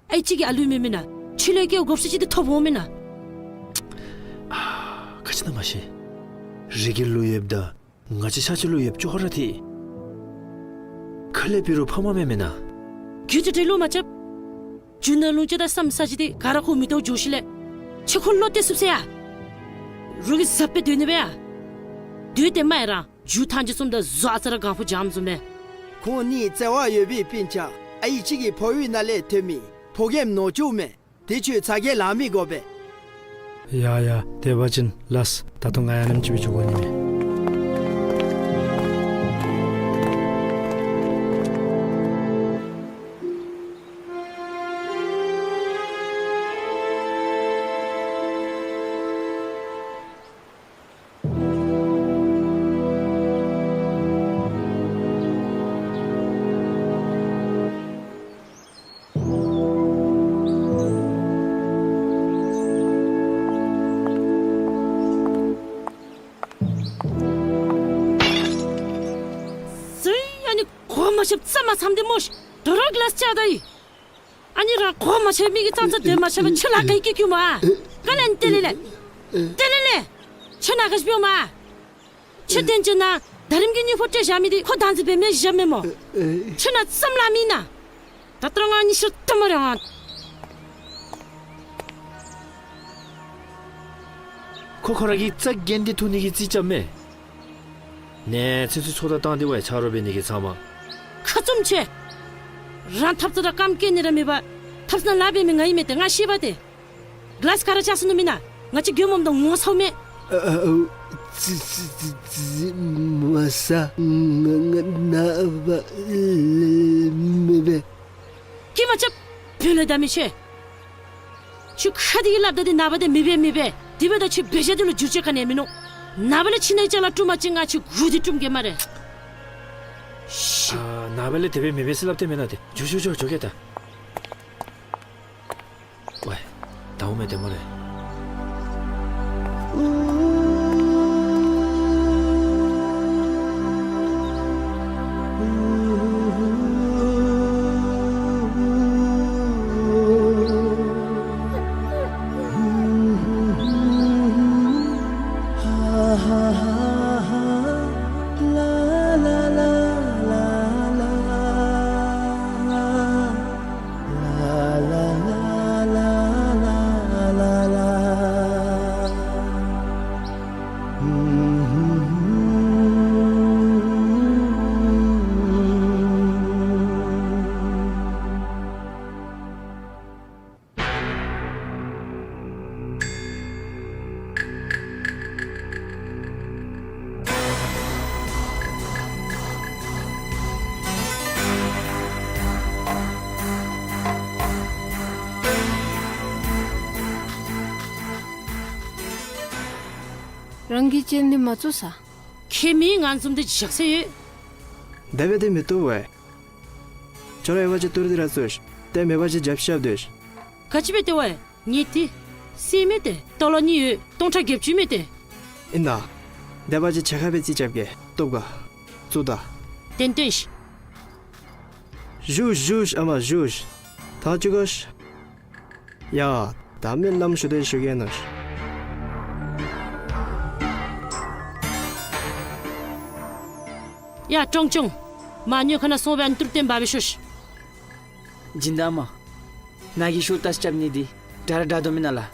ཨའི་ཅིག་གི་ཨ་ལུ་མེན་མེན་ན། ཁྱོད་ལུ་སྐྱེ་བོ་བགོ་བཤའ་ཅིག་འདི་ཐོབ་འོང་མེན་ན། ཨ་ག་ཅི་ཨིན་ན་མ་ཤེས། རི་གེལ་ལུ་ཡོདཔ་དང་ང་བཅས་ཆ་ཁྱབ་ལུ་ཡོདཔ་ཅོག་ར་འཐད། ཁ་ལས་འབད་རུང་ཕམ་མེན་མེན་ན། གུ་ཏེ་ཏེ་བློ་མ་རྐྱབ། རྒྱུ་ནོར་ལོངས་སྤྱོད་དང་ས་མིག་ས་གཞི་འདི་ག་ར་ཁོ་མིང་ཐོ་འགྱོ་ཞིནམ་ལས་ཁྱོད་ཁོ་ལུ་བློ་གཏད་ཚུགས་ཟེར་ཡ། རོགས་ཀྱི་ཟབ་སྦེ་སྡོད་ནི་སྦེ་ཡ། སྡོད་དེ་མ་ཡ་རང་རྒྱུ་ཐང་ཅིག་བཙུམ་ད་བཟོ་ཨ་ཙ་ར་གང་ཕོ་འཇམ་བཟུམ་མས། ཁོང་གཉིས་བརྩེ་བ་ཡོད་པའི་སྤུན་ཆ་ཨའི་ཅིག་གི་ཕོ་བའི་ནང་ལས་ཐོན་མི་ཕོ་རྒནམ་ནུ་གཅུང་མས། དེ་ཁྱོད་ཚ་གྱང་ལང་མི་དགོ་པས། ཡ་ཡ་དེ་འབད་བ་ཅིན་ལགས། ད་ལྟོ་ང་ཡང་ཨ་ནེམ་ཅིག་སྦེ་འགྱོ་དགོ་ནི་མས། མ་ཤེསཔ་རྩ་མ་ཚངམ་འདི་སྨོ་ཤིག། དོ་རུང་གི་ལཱསི་རྐྱབ་ད་ཡི། ཨ་ནི་རང་གོ་མ་ཆོདཔ་མི་གིས་ཙང་ཙ་སྡོད་མ་ཆོག་པས། ཁྱོད་ལཱ་ག་གིས་བཀོལ་མས། ག་ལས་ཨ་ནི་དེ་ལས་ལས། དེ་ལས་ལས། ཁྱོད་ནཱ་ག་ཅི་འབདཝ་མས། ཁྱོད་བསྟན་ཅིན་ན་ད་རིམ་གྱི་སྨྱུ་གུ་སྤྲོད་བཞག་མི་འདི་ཁོ་བདག་འཛིན་འབད་མི་བཞག་མས་སྨོ། ཁྱོད་ནཱ་བསམ་བློ་མེད་ན། ད་ལྟོ་ར་ང་གཉིས་ཤུལ་ལྟ་མ་རེ་ང་། ཁོ་ཁོ་ར་གིས་རྩ་འགེངས་ཏེ་འཐུ་ནི་གི་རྩིས་རྐྱབ་མས། ནེ་ཚུན་ཚོད་ཚོད་ལྟ་བཏང་སྟེ་འབད་ཆ་རོགས་འབད་ནི་གི་ཚང་མ། ཁ་བཙུམ་ཁྱོད། རང་ཐབ་ཚང་ར་རྐངམ་བཀལ་ནི་ར་མེད་པར་ཐབ་ཚང་ནང་ལཱ་འབད་མི་ང་ཨིན་མས་ཏེ་ང་ཤེས་པས་ཏེ། གི་ལཱསི་ག་ར་ཆག་སོང་ནུག་མེན་ན། ང་བཅས་མགྱོནམ་འོངམ་ད་ངོ་ཚ་མས། ཨ་ཨ་ཨ་ཙི་ཙི་ཙི་ཙི་མ་ཟ། ང་ང་ནངས་པ་ལས་མི་འབད། སྐད་མ་རྐྱབ། བུ་ལས་ད་མི་ཤེས། ཁྱོད་ཁ་འདི་གིས་སླབ་ད་འདི་ནངས་པ་འདི་མི་འབད་མི་འབད། དེ་འབདཝ་ད་ཁྱོད་འབད་བཞག་འདི་ལུ་འགྱུར་བཅོས་ག་ནི་ཡང་མིན་ནུག། ནངས་པ་ལས་ཕྱི་ནང་གི་ཅ་ལ་བཀྲུ་མ་བཅུག་ང་ཁྱོད་མགུ་འདི་བཀྲུ་གེ་སྨ་རེ། ཤི། ཨ་ནངས་པ་ལས་དེ་སྦེ་མི་འབད་ཟེར་སླབ་སྟེ་མེན་ན་ཏེ། འགྱོ་འགྱོ་འགྱོ་འགྱོ་གེ་ད། ཝའི། ད་འོང་མས་ཏེ་སྨ་རེ། རང་གི་སྤྱན་འདི་མ་བཙུགས་ས། ཁྱོད་མི་ང་བཟུམ་འདི་བཞག་ས་ཡོད། དེ་སྦེ་འདི་མི་བཏུབ་པས། ཁྱོད་ར་ཡོད་པ་ཅིན་ཏི་རུ་འདི་ར་བཙུགས་ཤིག། ཏེ་མེད་པ་ཅིན་རྒྱབ་ཤ་རྐྱབ་སྡོད་ཤིག། ག་ཅི་འབད་དེ་བ། ངེའི་ཏི་སེམས་མེད་དེ་སྟོང་ལོ་གཉིས་ཡོད་སྟོང་ཕྲག་བརྒྱད་ཅུ་མེད་དེ། ཨིན་ན། དེ་འབད་བ་ཅིན་ཕྱེད་ཀ་སྦེ་རྩིས་རྐྱབ་གེ། བཏུབ་ག། བཙུགས་ད། ཏན་ཏན་ཤིག། བཞུགས་བཞུགས་ཨ་མ་བཞུགས། ཐག་བཅད་དགོ་ཤིག། ཡ། ད་སྨོན་ལམ་ཞུ་སྟེ་ཞུ་གེ་ནོ་ཤིག། ཡ་ཀྲོང་ཀྲོང་། མ་སྨྱུག་ཁང་ནང་སོང་སྦེ་ཨ་ནི་ཏི་རུ་བཏོན་འབག་སྦེ་ཤོག་ཤིག། སྦྱིན་བདག་མ། ནཱ་གིས་ཤོ་ལྟ་རྐྱབ་ནི་འདི་དྲག་ར་དྲག་དོ་མེན་ན་ལགས།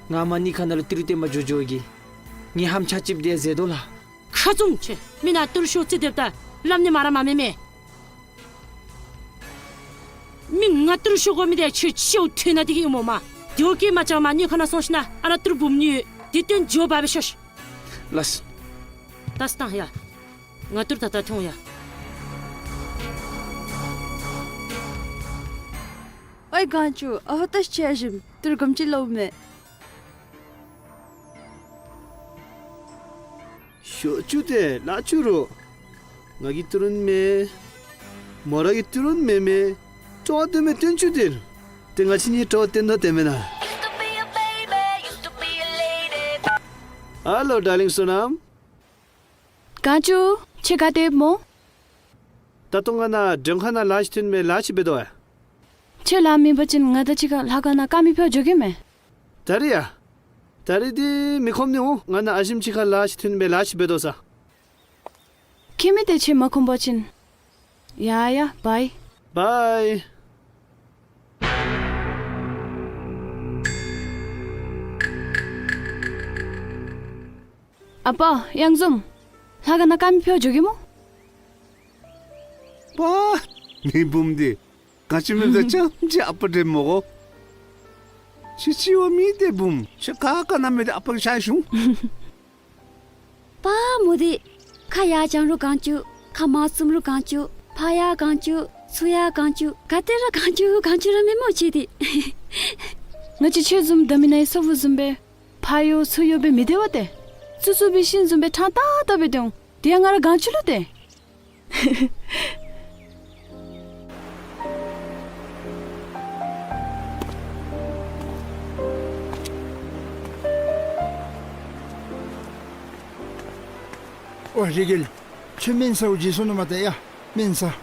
ང་མ་སྨྱུག་ཁང་ནང་ལུ་ཏི་རུ་བཏོན་འབག་འགྱོ་འགྱོ་གི། ངེའི་ཧམ་ཆ་ཅིག་འདི་ཟད་དོ་ལགས། ཁ་བཙུམ་ཁྱོད། མི་ནཱ་ཏི་རུ་ཤོ་རྩེ་སྡོདཔ་ད་སླབ་ནི་མ་ར་མ་མེན་མས། མི་ང་ཏི་རུ་ཤོ་དགོ་མི་འདི་ཁྱོད་ཁྱོད་ཐུགས་ནང་འདི་གི་ཨིན་སྨོ་མ། དེ་བ་སྐད་མ་རྐྱབ། མ་སྨྱུག་ཁང་ནང་སོང་ཞིན་ན་ཨ་ནཱ་ཏི་རུ་འབུམ་གཉིས་ཡོད། འདི་བཏོན་འགྱོ་འབག་སྦེ་ཤོག་ཤིག། ལགས། ད་སྟང་ཡ། ང་ཏི་རུ་ད་ད་ཐོན་ཡ། ཨའི་གང་བྱུང་། ཨ་ཧོ་ད་ཤི་ཡ་ཞིམ། ཏི་རུ་གམ་ཅིག་ལོག་མས། ཤོ་བཅུག་སྟེ་ལཱ་བཅུག་རུང་། ང་གིས་ཏི་རུ་མེད། མོ་ར་གིས་ཏི་རུ་མེད་མེད། སྤྲོ་བ་སྟོན་མི་བཏོན་བཅུག་སྟེ། ཏེ་ང་བཅས་གཉིས་སྤྲོ་བ་སྟོན་དོ་དེ་མེན་ན། ཧེ་ལོ་ཌར་ལིང་བསོད་ནམས། གང་བྱུང་། ཁྱོད་ག་ཏེ་ཡོདཔ་སྨོ། ད་ལྟོ་ང་ནཱ་མགྲོན་ཁང་ནང་ལཱ་ཅིག་ཐོན་མས། ལཱ་ཅིག་འབད་དོ་ཡ། ཁྱོད་ལཱ་མེད་པ་ཅིན་ང་དང་གཅིག་ཁར་ལྷ་ཁང་ནང་དཀར་མེ་ཕབ་འགྱོ་གེ་མས། ད་རིས་ཡ། ད་རིས་འདི་མི་ཁོམ་ནི་འོང་། ང་ནཱ་ཨ་ཞིམ་ཅིག་ཁར་ལཱ་ཅིག་ཐོན་མས། ལཱ་ཅིག་འབད་དོ་ས། ཁྱོད་མི་དེ་ཁྱོད་མ་ཁོམ་པ་ཅིན། ཡ་ཡ་བཱའི། བཱའི། ཨ་པ་གཡང་འཛོམས། ལྷ་ཁང་ནང་དཀར་མེ་ཕབ་འགྱོ་གེ་སྨོ། པ། མི་བུམོ་འདི། ག་ཅི་མེད་ད་ཅམ་ཅིག་ཨ་པ་འདྲས་མོ་གོ། ཁྱོད་ཅིག་བ་མི་དེ་བུམོ། ཁྱོད་ག་ག་ནང་མེད་དེ་ཨ་པ་གི་ཤ་ཞུང་། པ་མོ་འདི། ཁ་ཡར་བརྐྱང་རུང་གང་བཅུག། ཁ་མར་བཙུམ་རུང་གང་བཅུག། ཕར་ཡར་གང་བཅུག། ཚུར་ཡར་གང་བཅུག། ག་ཏེ་ར་གང་བཅུག་གང་བཅུག་ར་མེན་སྨོ་ཁྱོད་འདི། ང་བཅས་ཁྱོད་བཟུམ་འདྲ་མིན་ནའི་ས་བུ་བཟུམ་སྦེ། ཕར་གཡོ་ཚུར་གཡོ་སྦེ་མི་སྡོད་པས་ཏེ། བཙུགས་བཙུགས་པའི་ཤིང་བཟུམ་སྦེ་ཕྲང་ཏག་ཏག་སྦེ་སྡོད་འོང་། དེ་ཡང་ང་ར་གང་བཅུག་ལོ་ཏེ། ཨོ་རི་གེལ། ཁྱོད་སྨན་ཟཝ་བརྗེད་སོ་ནུག་མས་ཏེ་ཡ། སྨན་ཟ།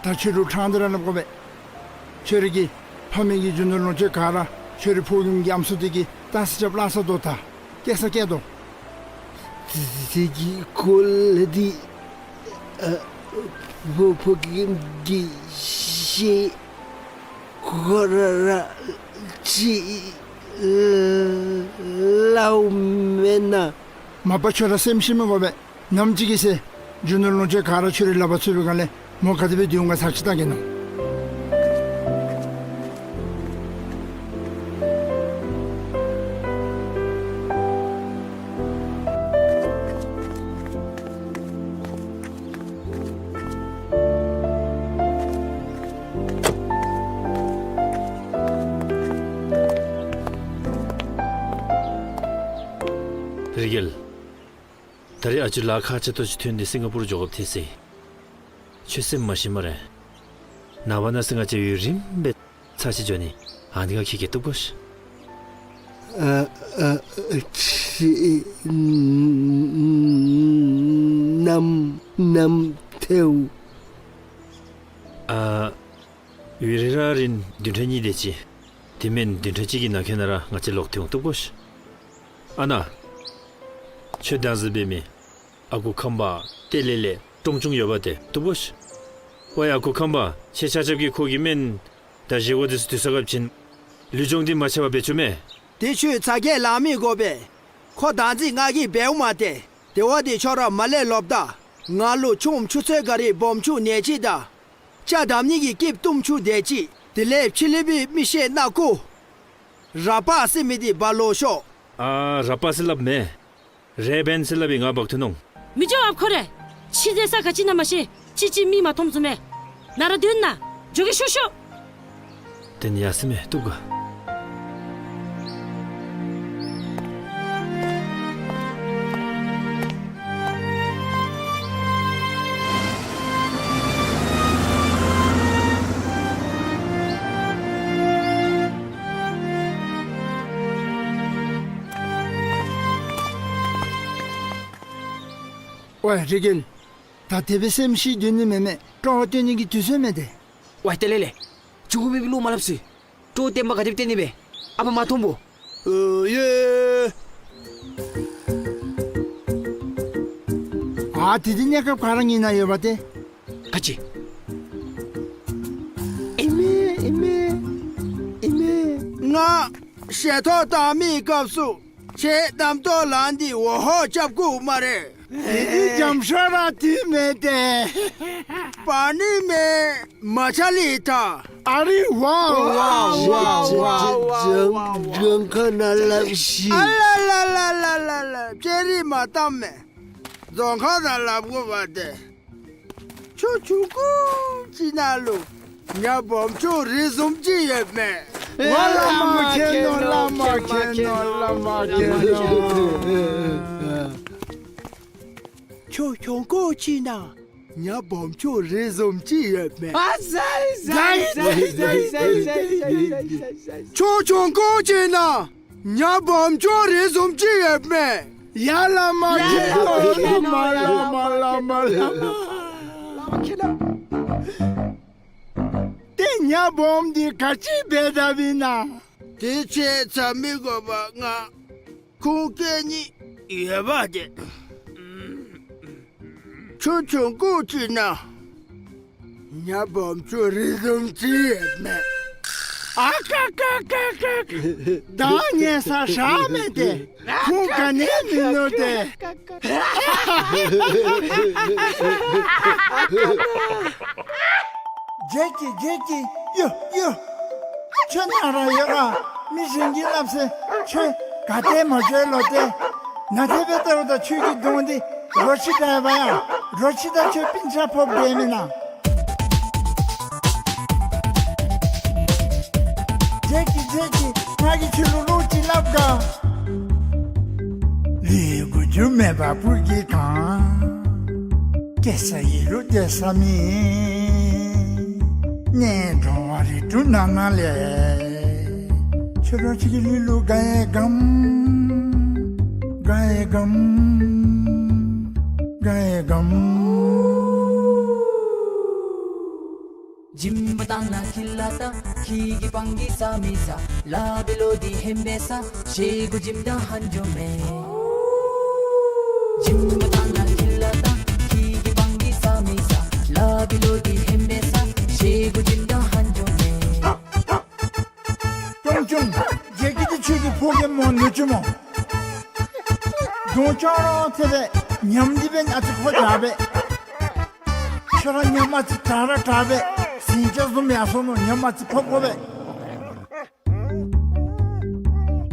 ད་ཁྱོད་ལུ་ཕྲང་སྟེ་ར་སླབ་དགོ་པས། ཁྱོད་རའི་གི་ཕམ་གི་རྒྱུ་ནོར་ལོངས་སྤྱོད་ག་ར་ཁྱོད་རའི་ཕོ་རྒནམ་གི་ཨམ་སྲུ་དེ་གིས་ད་སི་རྐྱབ་སླ་ས་དོ། ད་སྐྱེལ་ས་སྐྱེལ་དོ། དེ་གི་སྐོར་ལས་འདི་ཨ་ཕོ་ཕོ་རྒནམ་གི་ཤེས་ཁོ་ར་ར་ཅིག་སླབ་མེན་ན། མ་པ་ཁྱོད་ར་སེམས་ཤི་མི་དགོ་པས། ནམ་ཅིག་གི་ཚེ་རྒྱུ་ནོར་ལོངས་སྤྱོད་ག་ར་ཁྱོད་རའི་ལག་པར་ཚུད་པའི་སྒང་ལས་མོ་ག་དེ་སྦེ་སྡོད་འོང་ག་ཚར་ཅིག་བལྟ་གེ་ནོ། རི་རྒྱལ། ད་རིས་ཨ་ཅུ་ལཱ་ཁག་ཆེ་ཏོག་ཅིག་ཐོན་ཏེ་སིང་ག་པུར་འགྱོ་དགོཔ་ཐལ་ཟེར། ཁྱོད་སེམས་མ་ཞི་སྨ་རེ། ནངས་པ་གནངས་ཚེ་ང་བཅས་ཡུན་རིངམོ་སྦེ་ཚར་ཅིག་འགྱོ་ནི། ཨ་ནི་ང་བཅས་ཀྱིས་བཏུབ་གོ་ཤིག། ཨ་ཨ་ཁྱོད་ནམ་ནམ་ཐལཝ། ཨ་ཡུན་རིང་ར་རིང་། བདུན་ཕྲག་གཉིས་དེ་ཅིག། དེ་མེན་བདུན་ཕྲག་གཅིག་གི་ནང་འཁོད་ནང་ར་ང་བཅས་ལོག་སྟེ་འོང་། བཏུབ་གོ་ཤིག། ཨ་ན། ཁྱོད་བདག་འཛིན་འབད་མི་ཨ་ཁུ་ཁམས་པ་ཏེ་ལེ་ལེ་ཀྲོང་ཆུང་ཡོདཔ་དེ་བཏུབ་གོ་ཤིག། ཝའི་ཨ་ཁུ་ཁམས་པ། ཁྱེད་ཆ་ཁྱབ་ཀྱིས་ཁོ་གི་སྨན་དང་བཞེས་སྒོ་དེ་ཚུ་དུས་ཚོད་སྐབས་ཅིག་ལུས་སྦྱོང་འདི་མ་ཆད་པར་འབད་བཅུག་མས། དེ་ཁྱོད་ཚ་གྱང་ལང་མི་དགོ་པས། ཁོ་བདག་འཛིན་ང་གིས་འབདཝ་མས་ཏེ། དེ་བ་དེ་ཁྱོད་ར་མར་ལས་ལོགཔ་ད། ང་ལུ་ཆུམ་ཆུ་ཚོད་འགའ་རེ་སྦོམ་ཆུང་ནེ་ཅིག་དང་ཇ་བཏབ་ནི་གི་སྐྱིདཔ་བཏུམ་ཆུང་དེ་ཅིག། དེ་ལས་ཕྱི་གླིང་པའི་མི་ཤེས་ནག་ཁུ་ར་པ་ཟེར་མི་དེ་འབག་ལོག་ཤོག། ཨ་ར་པ་ཟེར་སླབ་མེན། རེ་བེན་ཟེར་སླབ་པའི་ང་འབག་འཐུ་ནུག། མི་འགྱོ་ཨཔ་ཁོ་རེ། ཕྱི་འདི་ས་ག་ཅི་ཨིན་ན་མ་ཤེས། ཅིག་ཅིག་མི་མ་མཐོངམ་བཟུམ་མས། ནཱ་ར་སྡོད་ན་འགྱོ་གེ། ཤོག་ཤོག། དེ་ནི་ཡར་སོང་མས། བཏུབ་ག། ཝའི་རི་རྒྱལ། ད་དེ་སྦེ་སེམས་ཤི་སྡོད་ནི་མེན་མས། སྤྲོ་བ་སྟོན་ནི་གི་དུས་ཚོད་མེན་ཏེ། ཝའི་ཏེ་ལེ་ལེ། ཆུང་ཀུ་མི་གི་བློ་མ་སླབ་ཟེར། སྤྲོ་བསྟན་པ་ག་དེ་སྦེ་སྟོན་ནི་སྦེ། ཨ་ཕ་མ་མཐོང་བོ། ཨོ་ཡེ། ཨ་དེ་དེ་གནས་སྐབས་ག་ར་ངེའི་ནང་ཡོདཔ་ཏེ། ག་ཅི། ཨིན་མས་ཨིན་མས་ཨིན་མས། ང་ཞལ་ཐོག་བཏང་མི་སྐབས་སུ་ཁྱེད་རྣམ་རྟོག་ལངས་ཏེ་འོ་ཧོ་རྐྱབ་དགོ་སྨ་རེ། དེ་དེ་འཇམ་ཤོས་ར་དེ་མེན་ཏེ། པ་ནི་མེན། མ་ཆ་ལི་ཐ། ཨ་རི་ཝའོ་ཝའོ་ཝའོ་ཝའོ་ཝའོ། ཇང་ཁ་ན་ལབ་ཤིག། ཨ་ལ་ལ་ལ་ལ་ལ། ཅེ་རི་མ་གཏམ་མས། རྫོང་ཁ་ན་ལབ་དགོ་པ་ཏེ། ཁྱོད་ཆུང་ཀུ་ཅིག་ནང་ལུ་ཉ་སྦོམ་ཆུང་རིགས་བཟུམ་ཅིག་ཡོད་མས། ཝ་ལ་མ་ཁྱེད་ནོ། བླ་མ་ཁྱེད་ནོ། བླ་མ་ཁྱེད་ནོ། ཁྱོད་ཆུང་ཀུ་ཅིག་ནང་ཉ་སྦོམ་ཆུང་རིགས་བཟུམ་ཅིག་ཡོད་མས། ཨ་ཟའི་ཟའི་ཟའི། ཁྱོད་ཆུང་ཀུ་ཅིག་ནང་ཉ་སྦོམ་ཆུང་རིགས་བཟུམ་ཅིག་ཡོད་མས། ཡ་བླ་མ་ཁྱེད་ནོ། བླ་མ་བླ་མ་བླ་མ་བླ་མ། ཏེ་ཉ་སྦོམ་འདི་ག་ཅི་འབད་དཔ་ཨིན་ན། དེ་ཁྱེད་ཚ་མི་དགོ་པས། ང་ཁུངས་སྐྱེལ་ནི་ཡོདཔ་ཏེ། ཁྱོད་ཆུང་ཀུ་ཅིག་ནང་ཉ་སྦོམ་ཆུང་རིགས་བཟུམ་ཅིག་ཡོད་མས། ཨ་ཀ་ཀ་ཀ་ཀ། བདག་ཉལ་ས་ཤ་མེད་དེ། ཁུངས་ག་ནི་མིན་ནུག་ཏེ། བརྗེད་ཀྱི་བརྗེད་ཀྱི་ཡོ་ཡོ། ཁྱོད་ནཱ་ར་ཡོད་ག། མི་གཞན་གྱིས་སླབ་ཟེར་ཁྱོད་ག་ཏེ་མ་འགྱོ་ལོ་ཏེ། ནཱ་དེ་སྦེ་བལྟཝ་ད་ཁྱོད་ཀྱི་གདོང་འདི་རོ་ཁྱི་དང་ཡང་འབད་ཡ། རོ་ཁྱི་དང་ཁྱོད་སྤུན་ཆ་ཕོགཔ་འདྲས་མེན་ན། བརྗེད་ཀྱི་བརྗེད་ཀྱི། ང་གིས་ཁྱོད་ལུ་བློ་ཅིག་སླབ་ག། ལུས་དགུ་རྒྱུ་མེད་པ་སྤུ་གིས་གང་། སྐྱེ་ས་ཡི་ལུ་སྡོད་ས་མེད། གནས་འགྲོ་བ་རིགས་དྲུག་ནང་ན་ལས། ཁྱོད་ར་ཁྱོད་ཀྱི་ལུས་ལུ་དགའ་ཡི་གམ། དགའ་ཡི་གམ། དགའ་ཡི་གམ། སྦྱིན་པ་བཏང་ན་འཁྱིལ་ལ་བཏང་། ཁྱི་གི་སྤང་གི་ས་མི་ས། ལག་པའི་ལོ་དེ་ཧེམ་པའི་ས། ཤེ་གུ་སྦྱིན་བདག་ཧན་ཇོ་མེ། སྦྱིན་པ་བཏང་ན་འཁྱིལ་ལ་བཏང་། ཁྱི་གི་སྤང་གི་ས་མི་ས། ལག་པའི་ལོ་དེ་ཧེམ་པའི་ས། ཤེ་གུ་སྦྱིན་བདག་ཧན་ཇོ་མེ། ཀྲོང་ཆུང་། རྒྱལ་ཁྱི་དེ་ཁྱོད་ཀྱི་ཕོ་རྒནམ་མོ་ནུ་གཅུང་མོ། གདོང་ཅོག་ར་འཐད་པས། ཉམས་འདི་འབདན་ཨ་ཙི་ཁོ་དྲག་པས། ཁྱོད་ར་ཉམས་ཨ་ཙི་དྲག་ར་དྲག་པས། ཟིང་ཆ་བཟུམ་ཡར་སོང་ནུག། ཉམས་ཨ་ཙི་ཕོག་ཕོག་པས།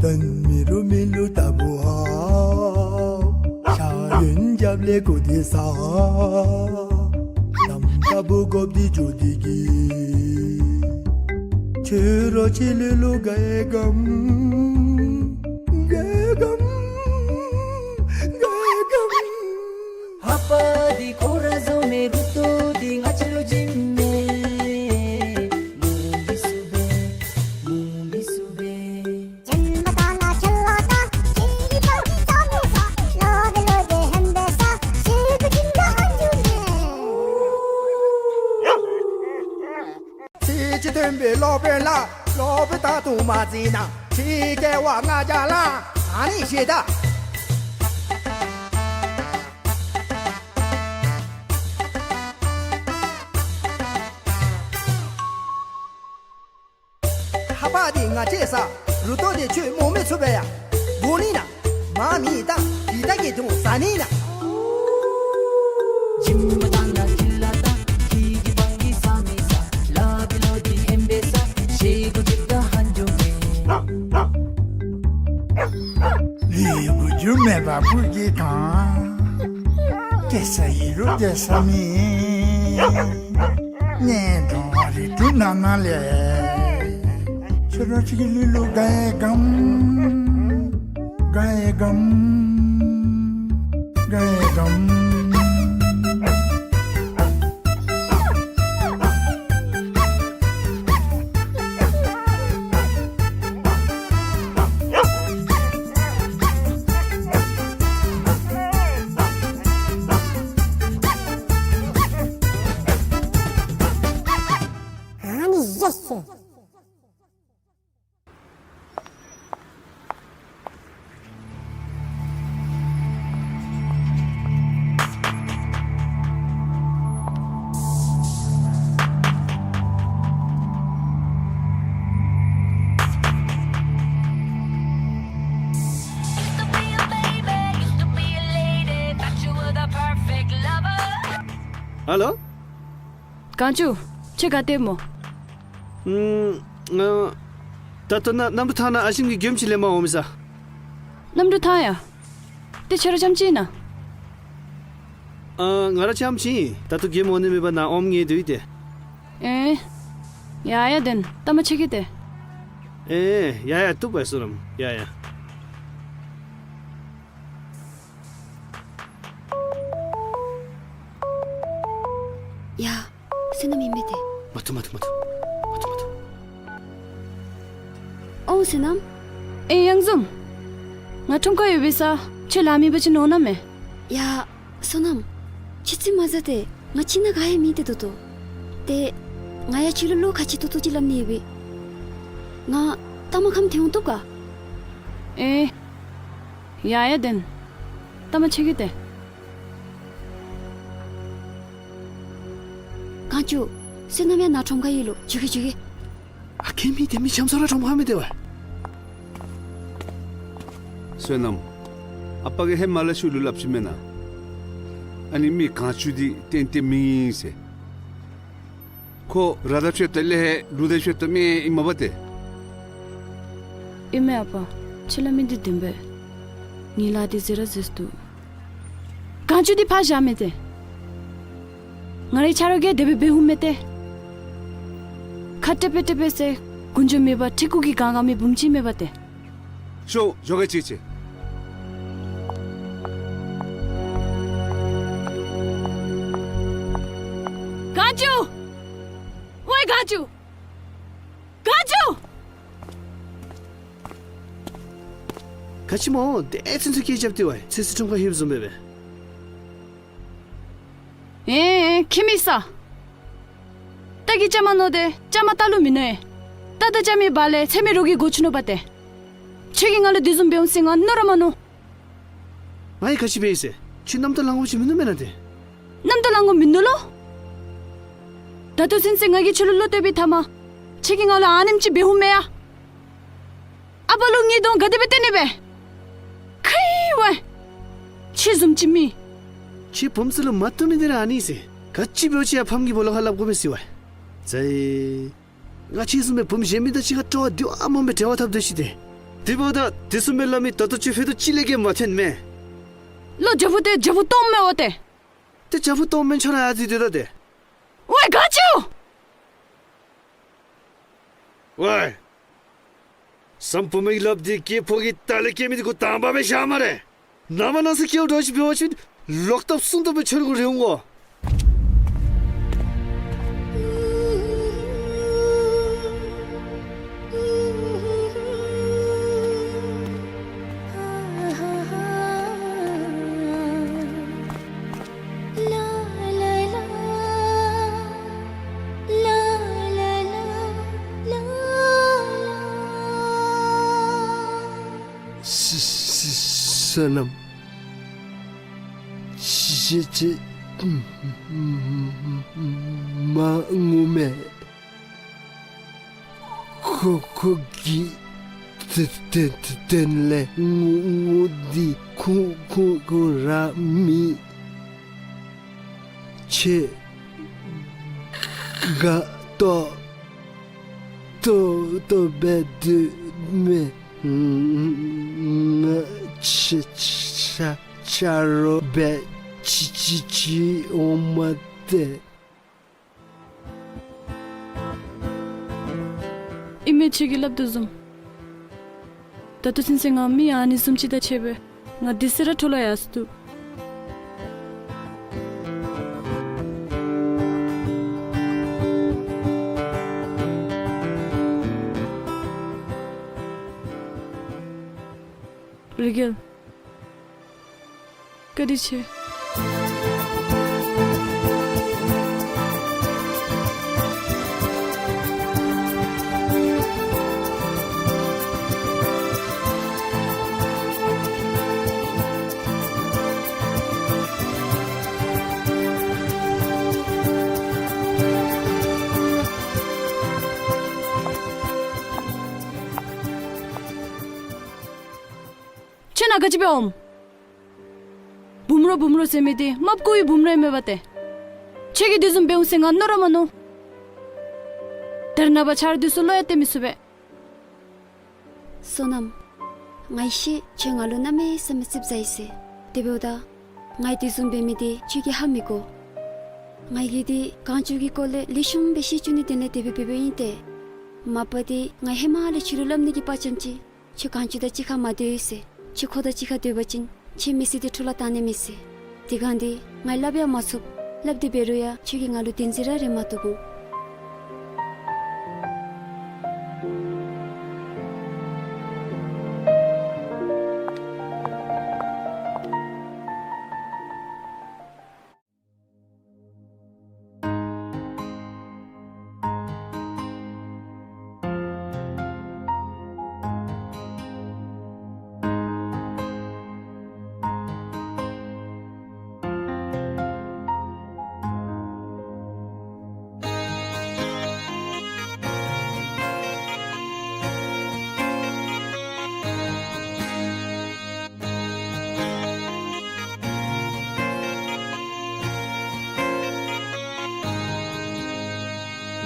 ཏན་མི་རུ་མི་ལུ་ལྟ་བུ་ཧ། ཤ་ཡོན་རྒྱབ་ལས་ཀུ་དེ་ས། ཏམ་ལྟ་བུ་གོབ་དེ་ཇོ་དེ་གི། ཆུ་རོ་ཆི་ལུ་ལུ་ག་ཡེ་གམ། ག་ཡེ་གམ། ག་ཡེ་གམ། ཧ་པ་དེ་ཁོ་ར་བཟོ་མེ། རུ་ཏོ་དེ་ང་བཅས་ལུ་སྦྱིན་མེ། མུ་མི་སུ་བེ། མུ་མི་སུ་བེ། ཚེ་གཅིག་སྟོན་པའི་སློབ་དཔོན་ལ། སློབ་དཔོན་ད་དུང་མ་བརྩིས་ན། ཁྲི་རྒྱལ་བ་ང་རྒྱལ་ལ། ཨ་ནི་ཞེ་ད། ཧ་པ་དེ་ང་བཅས་ས། རུ་ཏོ་དེ་ཁྱོད་མོ་མེ་ཚུ་བེ་ཡ། གོ་ནི་ན། མ་མི་ད་དེ་ད་གི་དུང་ཟ་ནི་ན། སྦྱིན་པ་བཏང་ན་འཁྱིལ་ལ་བཏང་། ཁྱི་གི་སྤང་གི་ས་མི་ས། ལག་པའི་ལོ་དེ་ཧེམ་པའི་ས། ཤེ་གུ་སྦྱིན་བདག་ཧན་ཇོ་མེ། ལུས་གུ་རྒྱུ་མེད་པ་བུ་གི་གང་། སྐྱེ་ས་ཡི་རུ་སྡོད་ས་མེད། ནས་གྲོང་བ་རི་གྲུ་ནང་ན་ལས། ཁྱོད་ར་ཅིག་གི་ལུས་ལུ་ག་ཡེ་གམ། ག་ཡེ་གམ། ག་ཡེ་གམ། ཨ་ནི་ཡེ་ཤེས། ཨ་ལོ། གངས་ཅུ། ཁྱོད་ག་ཏེ་སྨོ། ཨུམ། ང་ད་ལྟོ་ན་གནམ་གྲུ་ཐང་ནང་ཨ་ཞིམ་གྱི་མགྱོནམ་ཅིག་ལེན་པར་འོང་མི་ས། གནམ་གྲུ་ཐང་ཡ། ཏེ་ཁྱོད་ར་རྐྱངམ་ཅིག་ཨིན་ན། ཨ་ང་ར་རྐྱངམ་ཅིག་ཨིན། ད་ལྟོ་མགྱོནམ་འོང་ནི་མེད་པར་ནཱ་ཨོམ་ངལ་དོ་ཡི་ཏེ། ཨེ། ཡ་ཡ་དེན་ལྟ་མ་ཆེ་གེ་ཏེ། ཨེ་ཡ་ཡ་བཏུབ་པས་བསོད་ནམས། ཡ་ཡ། ཡ། བསོད་ནམས་ཨིན་མས་ཏེ། མ་བཏུབ་མ་བཏུབ་མ་བཏུབ། མ་བཏུབ་མ་བཏུབ། ཨོ་བསོད་ནམས། ཨེ་གཡང་འཛོམས། ང་ཁྲོམ་ཁར་ཡོད་པའི་ས་ཁྱོད་ལཱ་མེད་པ་ཅིན་འོང་ན་མེ། ཡ། བསོད་ནམས། ཁྱོད་ཙིགཔ་མ་ཟ་ཏེ། ང་ཁྱིམ་ནང་ག་ཡང་མེད་དེ་ཏོག་ཏོ། ཏེ་ང་ཡང་ཁྱོད་ལུ་བློ་ཁ་ཆེ་ཏོག་ཏོ་ཅིག་སླབ་ནི་ཡོད་པས། ང་ལྟ་མ་ཁམས་ཐོན་འོང་བཏུབ་ག། ཨེ། ཡ་ཡ་དེན། ལྟ་མ་ཆེ་གེ་ཏེ། གངས་ཅུ། བསོད་ནམས་ཡང་ནཱ་ཁྲོམ་ཁར་ཡོད་ལོ། འགྱོ་གེ་འགྱོ་གེ། ཨ་ཁེ་མི་དེ་མི་ཆམ་སོ་ར་ཁྲོམ་ཁར་མི་སྡོད་པས། བསོད་ནམས། ཨ་པ་གིས་ཧེ་མ་ལས་ཁྱོད་ལུ་སླབ་ཅི་མེན་ན། ཨ་ནི་མི་གངས་ཅུ་འདི་ཏན་ཏན་མི་ཨིན་ཟེར། ཁོ་ར་དང་ཕྱད་ཏེ་ལེ་ལུ་དང་ཕྱད་ཏེ་མི་ཨིན་མས་པ་ཏེ། ཨིན་མས་ཨ་པ། ཁྱོད་སླབ་མི་འདི་བདེན་པས། ངེའི་ལཱ་འདི་ཟེར་ར་ཟེར་སྡོད། གངས་ཅུ་འདི་ཕར་བཞག་མི་ཏེ། ང་རའི་ཆ་རོགས་ཀྱིས་དེ་སྦེ་འབད་འོང་མི་ཏེ། ཁ་ཏེ་པེ་ཏེ་པེ་ཟེར་དཀོན་མཆོག་མེད་པར་ཁྲི་གུ་གི་གང་ག་མི་བུམོ་ཅིག་མེད་པ་ཏེ། ཤོག་ཤོག་གེ་ཅིག་ཅིག། གངས་ཅུ། ཝའེ་གངས་ཅུ། གངས་ཅུ། ག་ཅི་སྨོ་དེ་ཚུན་ཚོད་སྐད་རྐྱབ་སྟེ་བ། ཚེ་སྲིད་ཁྲོམ་ཁར་ལྷོདཔ་བཟུམ་སྦེ་སྦེ། ཨེ་ཁྱིམ་མི་ས། རྟ་གིས་བཅའ་མར་མནོ་སྟེ་བཅའ་མར་བཏགས་ལུགས་མིན་ནུག་ཨེ། རྟ་དང་བཅའ་མའི་བར་ལས་ཚད་མེད་རོགས་ཀྱི་སྒོ་ཕྱེ་ནུག་པ་ཏེ། ཁྱོད་ཀྱིས་ང་ལུ་དེ་བཟུམ་འབད་འོང་ཟེར་ང་མནོ་ར་མ་མནོ། ང་གིས་ག་ཅི་འབད་ཡི་ཟེར། ཁྱོད་རྣམ་རྟོག་ལང་དགོཔ་ཅིག་མིན་ནུག་མེན་ན་ཏེ། རྣམ་རྟོག་ལང་དགོཔ་མིན་ནུག་ལོ། ད་ལྟོ་ཚུན་ཚོད་ང་གིས་ཁྱོད་ལུ་བློ་གཏད་པའི་མཐའ་མ་ཁྱོད་ཀྱིས་ང་ལུ་ཨ་ནེམ་ཅིག་འབད་འོང་མས་ཡ། ཨ་པ་ལུ་ངེའི་གདོང་ག་དེ་སྦེ་སྟོན་ནི་སྦེ། ཁེ་ཝའེ། ཁྱོད་བཟུམ་ཅིག་མི། ཁྱོད་བུམོ་ཚུ་ལུ་མ་བཏུབ་མི་དེ་ར་ཨ་ནི་ཟེར། ག་ཅི་འབད་བ་ཅིན་ཡང་ཕམ་གྱི་སྦོ་ལོགས་ཁར་སླབ་དགོ་པས་ཟེར་ཝའེ། ཙི། ང་ཁྱོད་བཟུམ་སྦེ་བུམོ་གཞན་མི་དང་གཅིག་ཁར་སྤྲོ་བ་འདི་བ་མངམ་སྦེ་འབྲེལ་བ་འཐབ་སྡོད་ཅི་ཏེ། དེ་འབདཝ་ད་དེ་བཟུམ་སྦེ་སླབ་མི་ད་ལྟོ་ཁྱོད་ཕུད་རྡོག་གཅིག་ལས་བརྒལ་མ་ཐོན་མས། ལོ་རྒྱལ་པོ་དེ་རྒྱལ་པོ་སྟོངམ་མས་འོ་ཏེ། ཏེ་རྒྱལ་པོ་སྟོངམ་མེན་ཁྱོད་ར་ཡར་འཛུལ་སྡོད་ད་ཏེ། ཝའེ་ག་ཅི་འོང་། ཝའེ། སམ་བུ་མོ་གིས་སླབ་སྟེ་སྐྱེས་ཕོ་གི་ལྟག་ལས་སྐྱེས་མི་འདི་གུ་དང་པ་སྦེ་བཞག་སྨ་རེ། ནངས་པ་གནངས་ཚེ་སྐྱེཝ་འདྲཝ་ཅིག་འབད་བ་ཅིན་ལོག་ལྟབ་གསུམ་ལྟབ་སྦེ་ཁྱོད་གུ་རེག་འོང་གོ། ས་ས་ས་བསོད་ནམས། ཁྱོད་ཁྱོད་མ་ངུ་མས། ཁོ་ཁོ་གི་དོན་དོན་དོན་ལས་ངུ་ངུ་འདི་ཁུངས་ཁུངས་ཁུངས་ར་མེད། ཁྱོད་དགའ་ཏོག་ཏོ་ཏོ་སྦེ་སྡོད་མས། ང་ཆ་ཆ་ཆ་རོགས་འབད་ཅི་ཅི་ཅི་འོང་མས་ཏེ། ཨིན་མས། ཁྱོད་ཀྱིས་སླབ་དོ་བཟུམ། ད་ལྟོ་ཚུན་ཚོད་ང་མི་ཨ་ནི་བཟུམ་ཅིག་དང་ཕྱད་པས། ང་དེ་ཚེ་ར་འཕྲོ་བརླག་ཡར་སོ་ནུག། རིག་གེ། བཀའ་དྲིན་ཆེ། ཁྱོད་ནཱ་ག་ཅི་འབད་འོངམ། བུམོ་རོགས་བུམོ་རོགས་ཟེར་མི་འདི་མ་བཀོ་བའི་བུམོ་རོགས་ཨིན་མས་པ་ཏེ། ཁྱོད་ཀྱིས་དེ་བཟུམ་འབད་འོང་ཟེར་ང་མནོ་ར་མ་མནོ། ད་རེས་ནངས་པ་ཆ་རོགས་འདི་ཚུ་བློ་ཡང་གཏད་མི་ཚུགས་པས། བསོད་ནམས། ང་ཡང་ཤེས། ཁྱོད་ང་ལུ་གནམ་མེད་ས་མེད་ཙིགཔ་ཟ་ཡི་ཟེར། དེ་འབདཝ་ད་ང་ཡང་དེ་བཟུམ་འབད་མི་འདི་ཁྱོད་ཀྱིས་ཧ་མི་གོ། ང་གིས་འདི་གངས་ཅུང་གི་སྐོར་ལས་ལེགས་ཤོམ་སྦེ་ཤེས་བཅུག་ནིའི་དོན་ལས་དེ་སྦེ་འབད་འབདཝ་ཨིན་ཏེ། མ་པ་འདི་ང་ཧེ་མ་ལས་ཁྱོད་ལུ་སླབ་ནི་གི་དཔའ་བཅམ་ཅི། ཁྱོད་གངས་ཅུང་དང་གཅིག་ཁར་མ་སྡོད་ཟེར། ཁྱོད་ཁོ་དང་གཅིག་ཁར་སྡོད་པ་ཅིན་ཁྱོད་མི་ཚེ་འདི་འཕྲོ་བརླག་བཏང་ནི་མས་ཟེར། དེ་སྒང་འདི་ང་སླབ་ཡང་མ་ཚུགས། སླབ་སྟེ་འབད་རུང་ཡང་ཁྱོད་ཀྱིས་ང་ལུ་བདེན་འཛིན་ར་རེ་མ་བཏུབ་འོང་།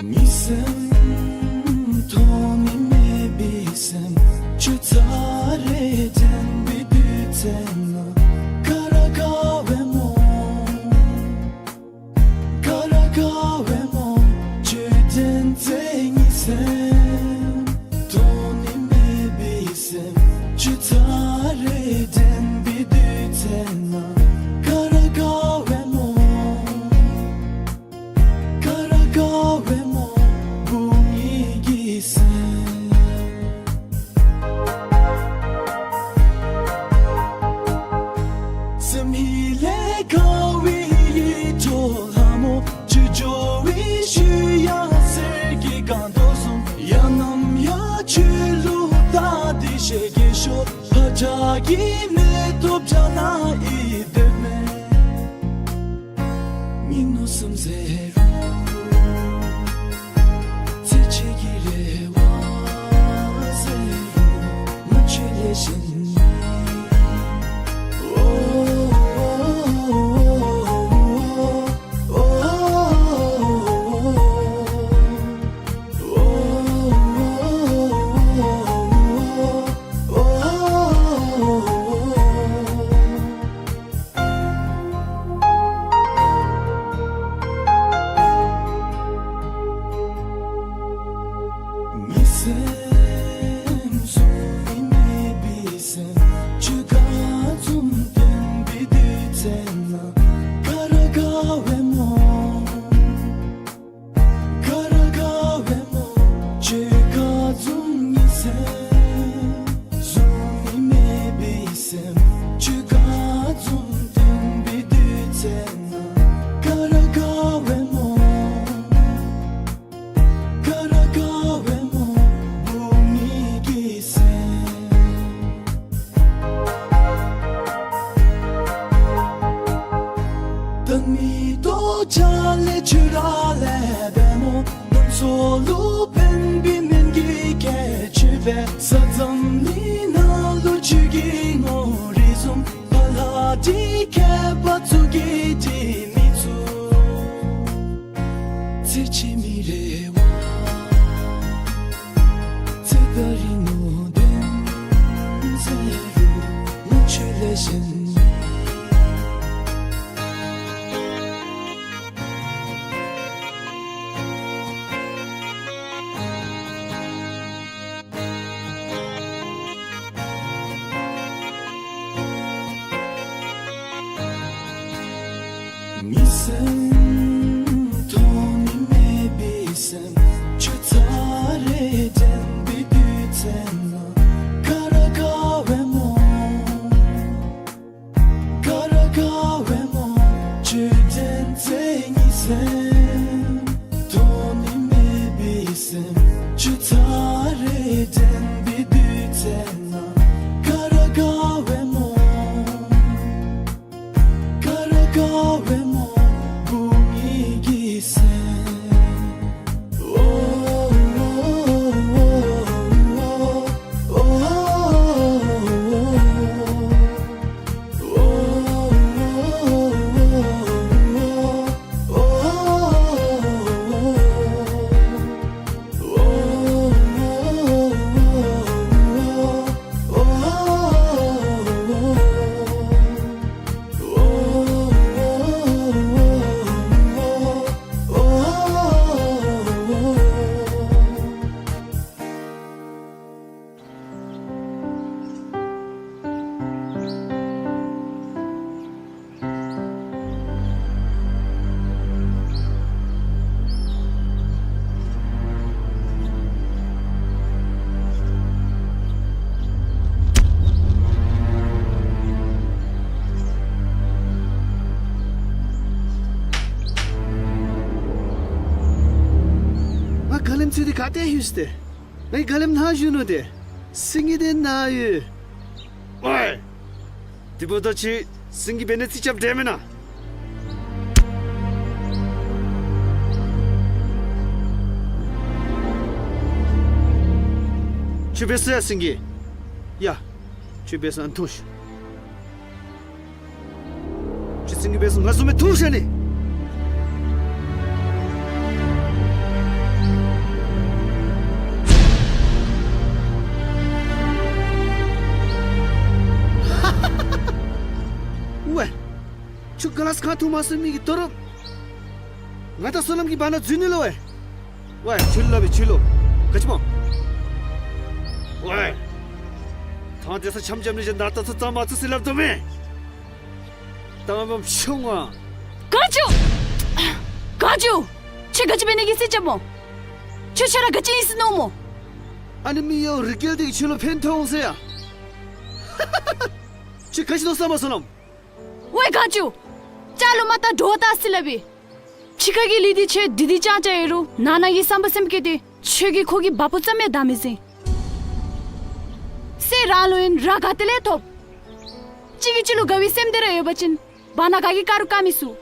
མི་སེམས་མཐོང་ནི་མེད་པའི་སེམས། ཁྱོད་ཚར་རེ་དྲན་པའི་དུས་ཚོད་ནང་ག་ར་དགའ་བས་སྨོ། ག་ར་དགའ་བས་སྨོ། ཁྱོད་དྲན་ཚེ་ངེའི་སེམས་མཐོང་ནི་མེད་པའི་སེམས། ཁྱོད་ཚར་རེ་དྲན་པའི་དུས་ཚོད་ནང་ག་ར་དགའ་བས་སྨོ། ག་ར་དགའ་བས་སྨོ། བུ་ངེའི་གི་སེམས། སེམས་ཧིང་ལས་དགའ་བའི་ཡིད་འཕྲོག་ལྷ་མོ། ཁྱོད་འགྱོ་བའི་ཤུལ་ཡང་ གི་མེ་ཏོག་བྱ་ན་ཨི་དེ་མེ། མི་ནུ་སམ་ཟེར་རུང་ཚེ་ཕྱི་གི་རེ་བ་ཟེར་རུང་མ་ཆོད་ལེ་ཤན་ནི། ཨོ། མི་སེམས་བཟུང་མི་མེད་པའི་སེམས། ཆོས་ག་བཟུམ་བསྟན་པའི་དུས་ཚོད་ན་ག་ར་ག་བས་མོ། ག་ར་ག་བས་མོ། ཆོས་ག་བཟུམ་མི་སེམས་བཟུང་མི་མེད་པའི་སེམས། ཆོས་ག་བཟུམ་བསྟན་པའི་དུས་ཚོད་ན་ག་ར་ག་བས་མོ། ག་ར་ག་བས་མོ། བུ་ངེ་གི་སེམས། ད་མེ་ཏོག་བྱ་ལེ་ཆུ་ར་ལེ་བས་མོ། ནམ་སོ་ལུ་ཕན་པའི་སྨན་གྱི་ཁྱད་ཆོས་པས། ས་མཚམས་ནི་ནང་ལུ་ཆུ་གི་ངོ་རིས་བཟུམ། ཕ་ལ་དི་ཁྱད་པར་ཚུ་གི་དི་མི་ཚུ། ཚེ་ཕྱི་མི་རེ་བ་ཚེ་ད་རིས་ནོར་ལྡན་ཟེར་རུང་མ་ཆོད་ལེ་ཤན་ནི། མི་སེམས་ཐོགས་ནི་མེད་པའི་སེམས། ཆོས་ཚར་རེ་དྲན་པའི་དུས་ཚོད་ན་ག་ར་ག་བས་མོ། ག་ར་ག་བས་མོ། ཆོས་དྲན་ཚེ་ངེ་སེམས་ཐོགས་ནི་མེད་པའི་སེམས། ཆོས་ཚར་རེ་དྲན་པའི་དུས་ཚོད་ན་ག་ར་ག་བས་མོ། ག་ར་ག་བས་མོ། བུ་ངེ་གི་སེམས། ང་ག་ལེམ་ཚུད་དེ་ག་ཏེ་ལྷོད་སྟེ། ངེའི་ག་ལེམ་ནང་བཞུགས་ནུག་སྟེ། སེང་གེ་དེ་ནཱ་ཡོད། ཝའི། དེ་འབདཝ་ད་ཁྱོད་སེང་གེ་འབད་ནི་རྩིས་རྐྱབ་དྲན་མེན་ན། ཁྱོད་འབད་སོང་ཡ་སེང་གེ། ཡ། ཁྱོད་འབད་སོང་ཨ་ཐུང་ཤོས། ཁྱོད་སེང་གེ་འབད་སོང་ང་བཟུམ་མའི་ཐུང་ཤོས་ནི། ཝའི། ཁྱོད་ག་ལས་ཁ་ཐུང་མ་སོང་མི་གི་དོ་རུང་། ང་དང་སོ་ལམ་གྱི་བར་ན་འཛུལ་ནི་ལོ་ཝའི། ཝའི་ཁྱོད་ལུ་སླབ་པའི་ཁྱོད་ལུ། ག་ཅི་སྨོ། ཝའི། ཐང་དེ་ས་འཆམ་འཆམ་ནི་ཅིག་ད་ལྟོ་ཚུ་ཙམ་མ་ཚུགས་ཟེར་སླབ་དོ་མེན། ད་མ་ཤོང་ང་། དགའ་ཇོ། དགའ་ཇོ། ཁྱོད་ག་ཅི་འབད་ནི་གི་རྩིས་རྐྱབ་སྨོ། ཁྱོད་ཁྱོད་ར་ག་ཅི་ཨིན་ཟེར་མནོཝ་སྨོ། ཨ་ནི་མི་གཡོག་རི་རྒྱལ་དེ་གིས་ཁྱོད་ལུ་ཕན་ཐོགས་འོང་ཟེར་ཡ། ཁྱོད་ག་ཅི་མནོ་ས་མ་སོ་ལམ། ཝའི་དགའ་ཇོ། ཅ་ལུ་མ་ལྟ་འདྲོག་ལྟ་ཟེར་སླབ་པའི། ཕྱི་ཁ་གི་ལུས་འདི་ཁྱོད་བདེ་བདེ་ཅང་ཅང་ཡོད་རུང་ནང་ན་གི་བསམ་པ་སེམས་བསྐྱེད་དེ་ཁྱོད་ཀྱི་ཁོ་གི་བ་སྤུ་ཙམ་ཡང་བདའ་མི་ཟུན། སྲས་རང་ལུ་ཨིན་ར་ག་ཏེ་ལས་ཐོབ། ཁྱོད་ཀྱི་ཁྱོད་ལུ་དགའ་བའི་སེམས་དེ་ར་ཡོད་པ་ཅིན་བར་ན་ག་གིས་བཀག་རུང་བཀག་མི་ཚུགས།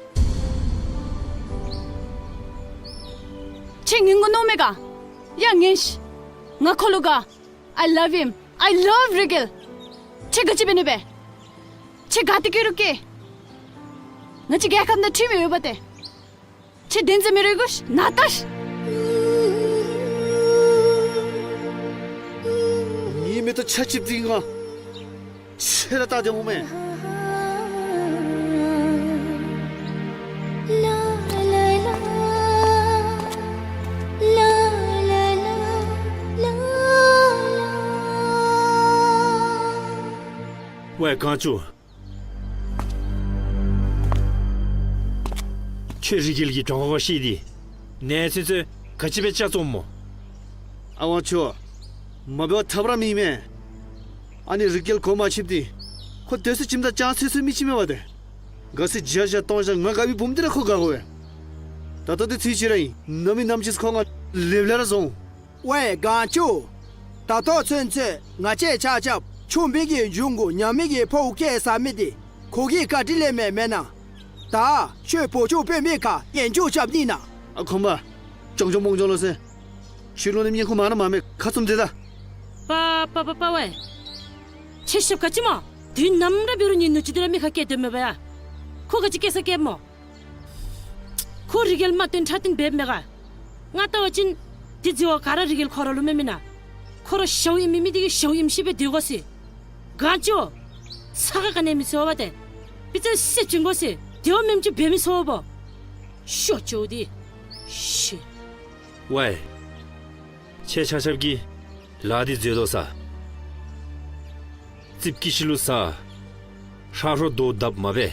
ཁྱོད་ངན་གོ་མནོཝ་མས་ག། ཡ་ངན་ཤི། ང་ཁོ་ལུ་དགའ། I love him. I love རི་གེལ། ཁྱོད་ག་ཅི་འབད་ནི་སྦེ། ཁྱོད་ག་ཏེ་སྐྱེ་རུང་སྐྱེ། ང་བཅས་རྒྱལ་ཁབ་ནང་འཁྲུལ་མི་ཡོདཔ་ཏེ། ཁྱོད་བདེན་འཛིན་མི་རུང་གོ་ཤིག་ན་ལྟ་ཤིག། ངེའི་མིག་ཏོ་ཆ་ཅིག་འདི་ང་ཁྱོད་ར་བལྟ་སྟེ་འོང་མས། ཝའེ་གངས་ཅུང་། ཁྱོད་རི་གེལ་གྱི་གྲོངས་ཁ་ཤེས་ཏེ་ནེ་ཚུན་ཚོད་ག་ཅི་སྦེ་ཅ་བཙུམ་སྨོ། ཨ་ཝང་ཆུ། མ་འབད་བར་ཐབས་ར་མེད་མས། ཨ་ནི་རི་གེལ་གོ་མ་ཆིབ་སྟེ་ཁོ་སྡོད་ས་ཁྱིམ་བདག་ཅང་སོ་སོའི་མི་ཅིག་མེད་པ་ཏེ། དགའ་ས་བརྒྱ་བརྒྱ་སྟོང་བརྒྱ་ང་དགའ་བའི་བུམོ་འདི་ར་ཁོ་དགའ་དགོ་པས། ད་ལྟོ་འདི་ཚེ་གཅིག་ར་ཨིན། ནམ་ཨིན་ནམ་ཅིག་ཁོ་ང་ལེབ་ལེ་ར་བཟོ་འོང་། ཝའེ་གངས་ཅུང་། ད་ལྟོ་ཚུན་ཚོད་ང་བཅས་ཆ་ཁྱབ་ཆུང་མི་གི་འབྱུང་ཁུངས་ཉམས་མི་གི་ཕོཝ་བཀལ་ཟ་མི་འདི་ཁོ་གིས་བཀའ་དྲིན་ལས་མེན་མེན་ན། ད་ཁྱོད་བུ་ཆུང་དཔོན་པོའི་ཁར་ཡན་ཆུ་རྐྱབ་ནི་ན། ཨ་ཁོམ་པ། ཅོང་ཅོང་མོང་ཅོང་ལོ་ཟེར། ཁྱོད་ལུ་ནི་སྙིང་ཁུང་མ་ན་མ་མེད། ཁ་བཙུམ་སྡོད་ད། པ་པ་པ་པ་ཝའེ། ཁྱོད་ཞབས་ཁ་ཅིག་སྨོ། དུས་ནམ་ར་འབད་རུང་ངེའི་ནུ་གཅུང་འདི་ར་མི་ཁར་བསྐྱལ་སྡོད་མི་འབད་ཡ། ཁོ་ག་ཅི་བསྐྱལ་ས་བསྐྱལ་སྨོ། ཁོ་རི་གེལ་མ་བཏོན་ཁྲ་བཏོན་འབདཝ་མས་ག། ང་བལྟ་བ་ཅིན་འདི་འཛོལ་བ་ག་ར་རི་གེལ་ཁོ་ར་ལུ་མེན་མེན་ན། ཁོ་ར་ཞཝ་ཨིནམ་མི་འདི་གིས་ཞཝ་ཨིནམ་ཤེས་སྦེ་སྡོད་དགོ་ཟེར། གངས་ཅུང་། ཚ་ཁ་ག་ནི་མི་ཚོར་བ་ཏེ། པི་ཙ་སེམས་ཅན་དགོ་ཟེར། དེ་བ་མེནམ་ཅིག་འབད་མི་ཚུགས་པོ། ཤོ་ཅོ་འདི། ཤི། ཝའེ། ཁྱེད་ཆ་ཁྱབ་ཀྱིས་ལཱ་འདི་མཛད་དོ་ས། རྩིགཔ་སྐྱི་ཤི་ལུ་ས། ཧྲ་ཧྲོ་རྡོ་བརྡབ་མ་འབད།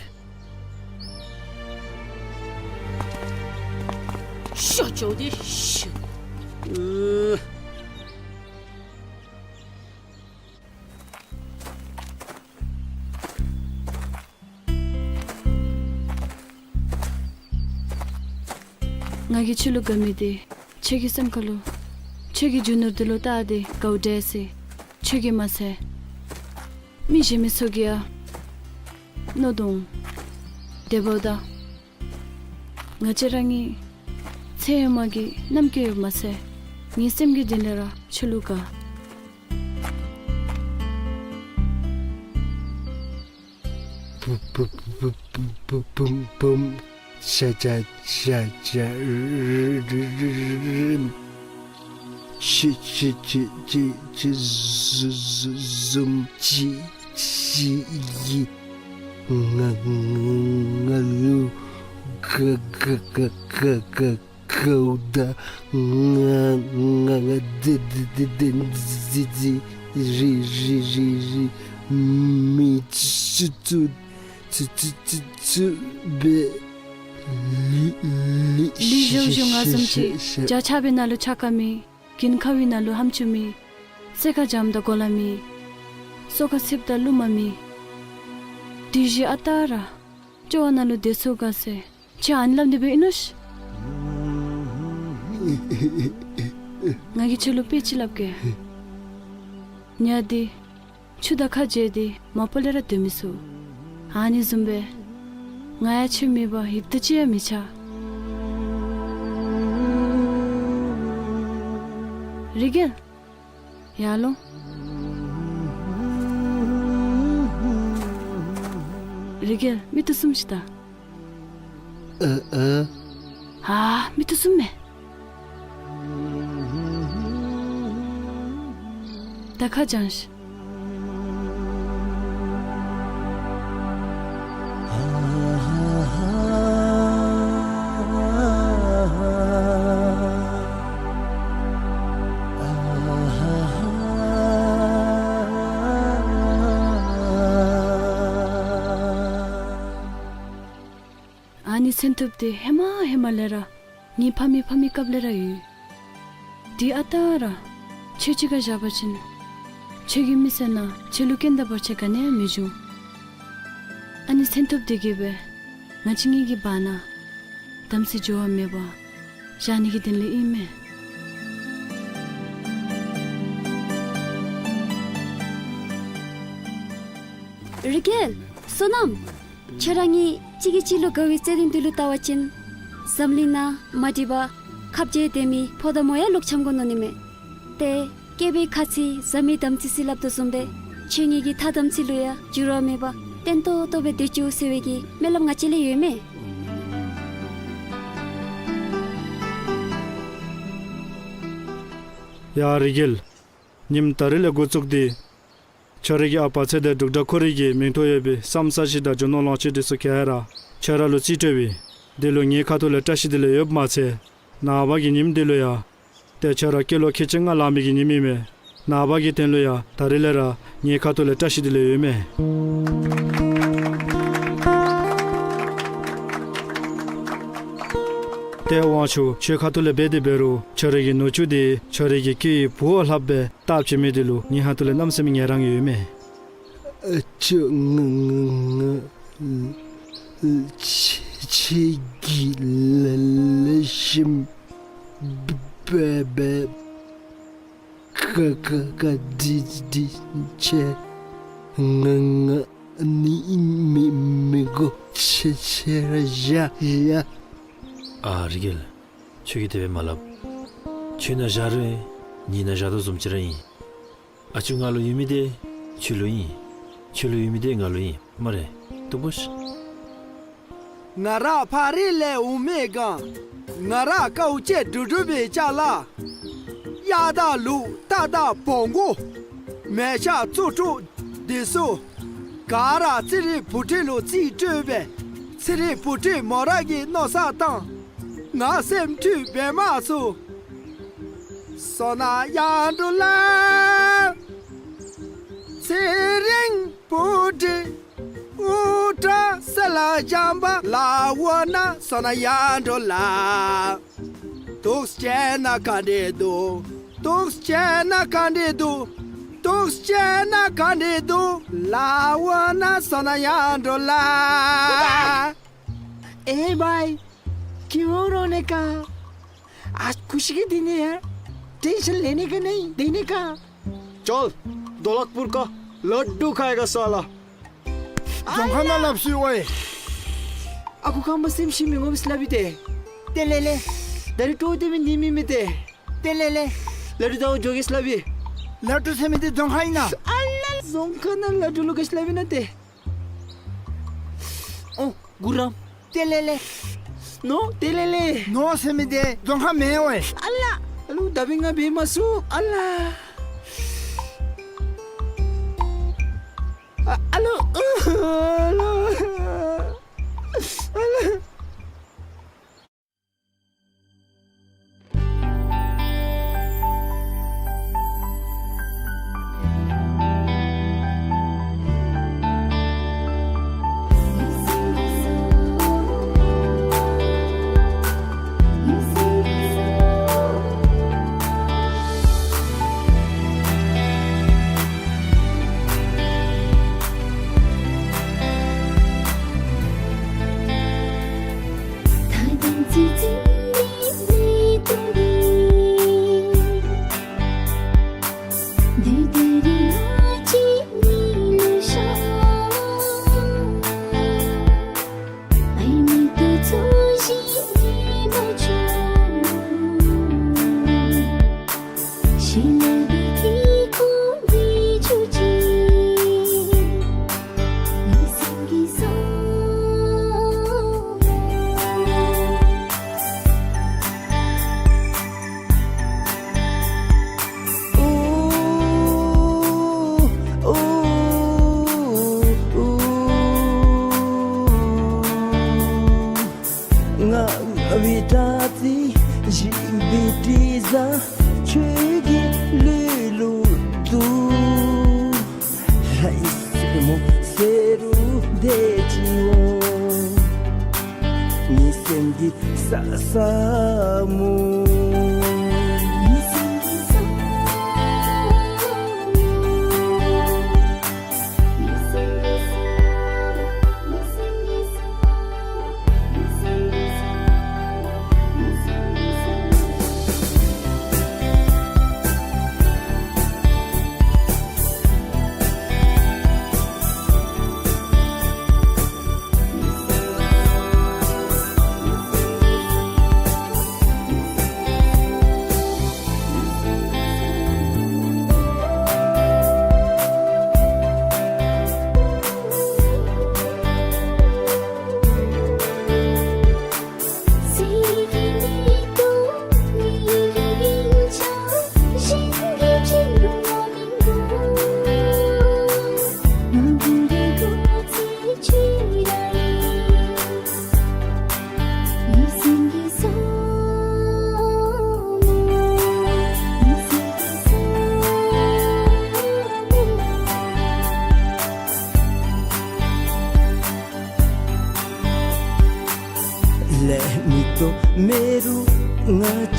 ཤོ་ཅོ་འདི་ཤི། ཨུ། ང་གིས་ཁྱོད་ལུ་དགའ་མི་འདི་ཁྱོད་ཀྱི་སེམས་ཁ་ལུ་ཁྱོད་ཀྱི་རྒྱུ་ནོར་འདི་ལུ་བལྟ་སྟེ་དགའཝ་འདྲས་ཟེར་ཁྱོད་ཀྱིས་མ་ཚད་མི་གཞན་མི་ཚུ་གིས་ཡང་མནོ་དོ་འོང་། དེ་འབདཝ་ད་ང་བཅས་ར་གཉིས་ཚེ་ཧེ་མ་གི་རྣམ་ཀུན་ཡོདཔ་མ་ཚད་ངེའི་སེམས་ཀྱི་གཏིང་ལས་ར་ཁྱོད་ལུ་དགའ། བུམ་བུམ་བུམ་བུམ་བུམ་བུམ། ཤ་ཤ་ཤ་ཤ་རི་རི་རི་རི་རི། ཤི་ཤི་ཤི་ཤི་ཤི་ཟུ་ཟུ་ཟུམ། ཅི་ཅི་ཡི། ང་ང་ང་ལུ་ག་ག་ག་ག་ག་གའུ་ད། ང་ང་ང་དེ་དེ་དེ་དེ་ཟི་ཟི་རི་རི་རི་རི། མི་ཚུ་ཚུ་ཚུ་ཚུ་ཚུ་སྦེ་ལུས་ལུས་ལུས་ཞུ་ཞུ་ང་བཟུམ་ཅིག་བྱ་ཆགས་པའི་ནང་ལུ་ཆགས་དཀའ་མི། གིན་ཁ་བའི་ནང་ལུ་ཧམ་ཆུ་མི། སེར་ཁ་འཇམ་དང་གོ་ལ་མི། སོ་ཁ་སིབ་དང་ལུ་མ་མི། དུས་བཞི་ཨ་རྟག་ར་སྐྱོ་བ་ནང་ལུ་སྡོད་ཚུགས་ག་ཟེར་ཁྱོད་ཨ་ནི་སླབ་ནི་འབད་ཨིན་ནོ་ཤིག། ང་གིས་ཁྱོད་ལུ་དཔེ་ཅིག་སླབ་གེ། ཉ་འདི་ཆུ་དང་ཁ་འབྱལ་ཏེ་མ་པ་ལས་ར་སྡོད་མི་ཚུགས། ཨ་ནི་བཟུམ་སྦེ་ང་ཡང་ཁྱོད་མེད་པར་ཡུདཔ་ཐེངས་ཅིག་ཡང་མི་ཆགས། རི་གེལ། ཡར་ལོང་། རི་གེལ་མིག་ཏོ་བཙུམ་ཤིག་ད། ཨ་ཨ། ཨ་མིག་ཏོ་བཙུམ་མས། ད་ཁ་བྱང་ཤིག། ཨ་ནི་སེམས་སྟོབས་འདི་ཧེ་མ་ཧེ་མ་ལས་ར་ངེའི་ཕ་མའི་ཕ་མའི་སྐབས་ལས་ར་ཡོད། དུས་ཨ་རྟག་ར་ཁྱོད་གཅིག་ཁར་བཞག་པ་ཅིན་ཁྱོད་ཀྱི་མི་ཚེ་ནང་ཁྱོད་ལུ་རྐྱེན་དང་བར་ཆད་ག་ནི་ཡང་མི་འབྱུང་། ཨ་ནི་སེམས་སྟོབས་འདི་གིས་སྦེ་ང་བཅས་གཉིས་ཀྱི་བར་ན་དམ་ཚིག་འགྱུར་བ་མེད་པར་བཞག་ནི་གི་དོན་ལས་ཨིན་མས། རི་རྒྱལ། བསོད་ནམས། ཁྱོད་ར་ངེ་གཅིག་གིས་གཅིག་ལུ་དགའ་བའི་རྩེད་འགྲན་འདི་ལུ་བལྟ་བ་ཅིན་འཛམ་གླིང་ནང་མ་འགྲིགཔ་ཁབ་རྒྱ་ལྡན་མི་ཕོ་དང་མོ་ཡང་ལོག་འཆམ་དགོ་མནོ་ནི་མས། ཏེ་སྐྱེས་པའི་ཁ་ཚིག་བཟའ་མི་དམ་ཚིག་ཟེར་སླབ་དོ་བཟུམ་སྦེ་ཁྱོད་ངེ་གི་ཐ་དམ་ཚིག་ལུ་ཡང་འགྱུར་བ་མེད་པར་བརྟན་ཏོག་ཏོ་སྦེ་སྡོད་བཅུག་ཟེར་བའི་གི་སྨོན་ལམ་ང་བཅས་ལས་ཡོད་མས། ཡ་རི་རྒྱལ། ཉིནམ་ད་རིས་ལས་འགོ་བཙུགས་ཏེ་ཁྱོད་རའི་གི་ཨ་པ་ཚེ་འདས་འབྲུག་སྒྲ་ཁོ་རའི་གི་མིང་ཐོ་ཡོད་པའི་བསམ་ས་ཅིག་དང་རྒྱུ་ནོར་ལོངས་སྤྱོད་འདི་ཚུ་ག་ར་ཁྱོད་ར་ལུ་རྩིས་སྤྲོད་པའི་འདི་ལུ་ངེའི་ཁ་ཐུག་ལས་བཀྲ་ཤིས་བདེ་ལེགས་ཡོདཔ་མ་ཚད་ནངས་པ་གི་ཉིནམ་འདི་ལུ་ཡང་ཏེ་ཁྱོད་ར་སྐྱེས་ལོ་ཁལ་གཅིག་ལྔ་ལང་མི་གི་ཉིནམ་ཨིན་མས། ནངས་པ་གི་དོན་ལུ་ཡང་ད་རིས་ལས་ར་ངེའི་ཁ་ཐུག་ལས་བཀྲ་ཤིས་བདེ་ལེགས་ཡོད་མས། ཏེ་དབང་ཕྱུག་ཁྱོད་ཁ་ཐུག་ལས་འབད་དེ་འབད་རུང་ཁྱོད་རའི་གི་ནུ་གཅུང་འདི་ཁྱོད་རའི་གི་སྐྱེས་བུ་བ་ལྷགཔ་སྦེ་བལྟ་བྱིན་མི་འདི་ལུ་ངེའི་ཁ་ཐུག་ལས་གནམ་མེད་ས་མེད་ངལ་རངས་ཡོད་མས། ཨ་ཅོ་ང་ང་ང་ཁྱེད་ཁྱེད་ཀྱིས་ལེགས་ལེགས་ཤོམ་སྦེ་སྦེ་ག་ག་ག་འདི་འདི་ཁྱེད་ང་ང་ནི་མི་མི་དགོ། ཁྱེད་ཁྱེད་ར་བཞག་བཞག། ཨ་རི་རྒྱལ། ཁྱོད་ཀྱིས་དེ་སྦེ་མ་སླབ། ཁྱོད་ནཱ་བཞག་རུང་ངེ་ནཱ་བཞག་དོ་བཟུམ་ཅིག་ར་ཨིན། ཨ་ཅོ་ང་ལུ་ཡོད་མི་འདི་ཁྱོད་ལུ་ཨིན། ཁྱོད་ལུ་ཡོད་མི་འདི་ང་ལུ་ཨིན། སྨ་རེ། སྟུག་པོ་ཤི། ང་ར་ཕག་རི་ལས་འོང་མི་གང་། ང་ར་ཀཝ་ཅེ་དྲུག་དྲུག་པའི་ཅ་ལ། གཡག་དང་ལུག་རྟ་དང་བོང་གུ། མེ་ཤ་བཙོ་བཀྲུ་འདི་ཚུ་ག་ར་ཚེ་རིང་བུ་ཁྲིད་ལུ་རྩིས་སྤྲོད་པས། ཚེ་རིང་བུ་ཁྲིད་མོ་ར་གིས་མནོ་བསམ་བཏང་། ང་སེམས་འཁྲུལ་འབད་མ་ཚུགས། བསོད་ནམས་གཡུ་འབྲུག་ལགས། ཚེ་རིང་བུ་ཁྲིད་དབུ་སྐྲ་སེར་ལ་འཇམ་པ་ལ་འོ་ན་བསོད་ནམས་གཡུ་འབྲུག་ལགས། འདུག་སེ་བྱས་ན་ག་འདྲ་འདུག། འདུག་སེ་བྱས་ན་ག་འདྲ་འདུག། འདུག་སེ་བྱས་ན་ག་འདྲ་འདུག་ལ་འོ་ན་བསོད་ནམས་གཡུ་འབྲུག་ལགས། ཨེ་བའི། क्यों रोने का? आज खुशी के दिन है। टेंशन लेने का नहीं, देने का। चल, दो लाख पुर का लड्डू खाएगा साला। རྫོང་ཁ་ནང་སླབ་སོང་ཝའེ། ཨ་ཁུ་ཁམས་པ་སེམས་ཤི་མི་ངོམ་སླབ་ཨིན་ཏེ། ཏེ་ལེ་ལེ། ད་རིས་ཏོ་ཏེ་མི་ནི་མི་མི་ཏེ། ཏེ་ལེ་ལེ། ལ་དུ་ད་འོ་འགྱོ་གེ་སླབ་ཨིན། ལ་དུ་ཟེར་མི་འདི་རྫོང་ཁ་ཨིན་ན། ཨ་ལ། རྫོང་ཁ་ནང་ལ་དུ་ལུ་ག་སླབ་ཨིན་ན་ཏེ། ཨོ་གུ་རམ། ཏེ་ལེ་ལེ། ནོ་ཏེ་ལེ་ལེ། ནོ་ཟེར་མི་འདི་རྫོང་ཁ་མེན་ཝའེ། ཨ་ལ། ཨ་ལུ་ད་འབད་ང་འབད་མ་ཚུགས། ཨ་ལ། ཨ་ཨ་ལུ། ཨ་ལུ། ཨ་ལུ། ང་བི་ཏ་ཙི་ཇི་བི་ཏི་ཟ་ཆོས་ཀྱི་ལུས་ལུ་དུ། ལྷའི་སྲས་མོ་ཟེར་རུང་དེ་ཅིག་འོང་། ངེའི་སེམས་ཀྱི་ས་ས་མོ།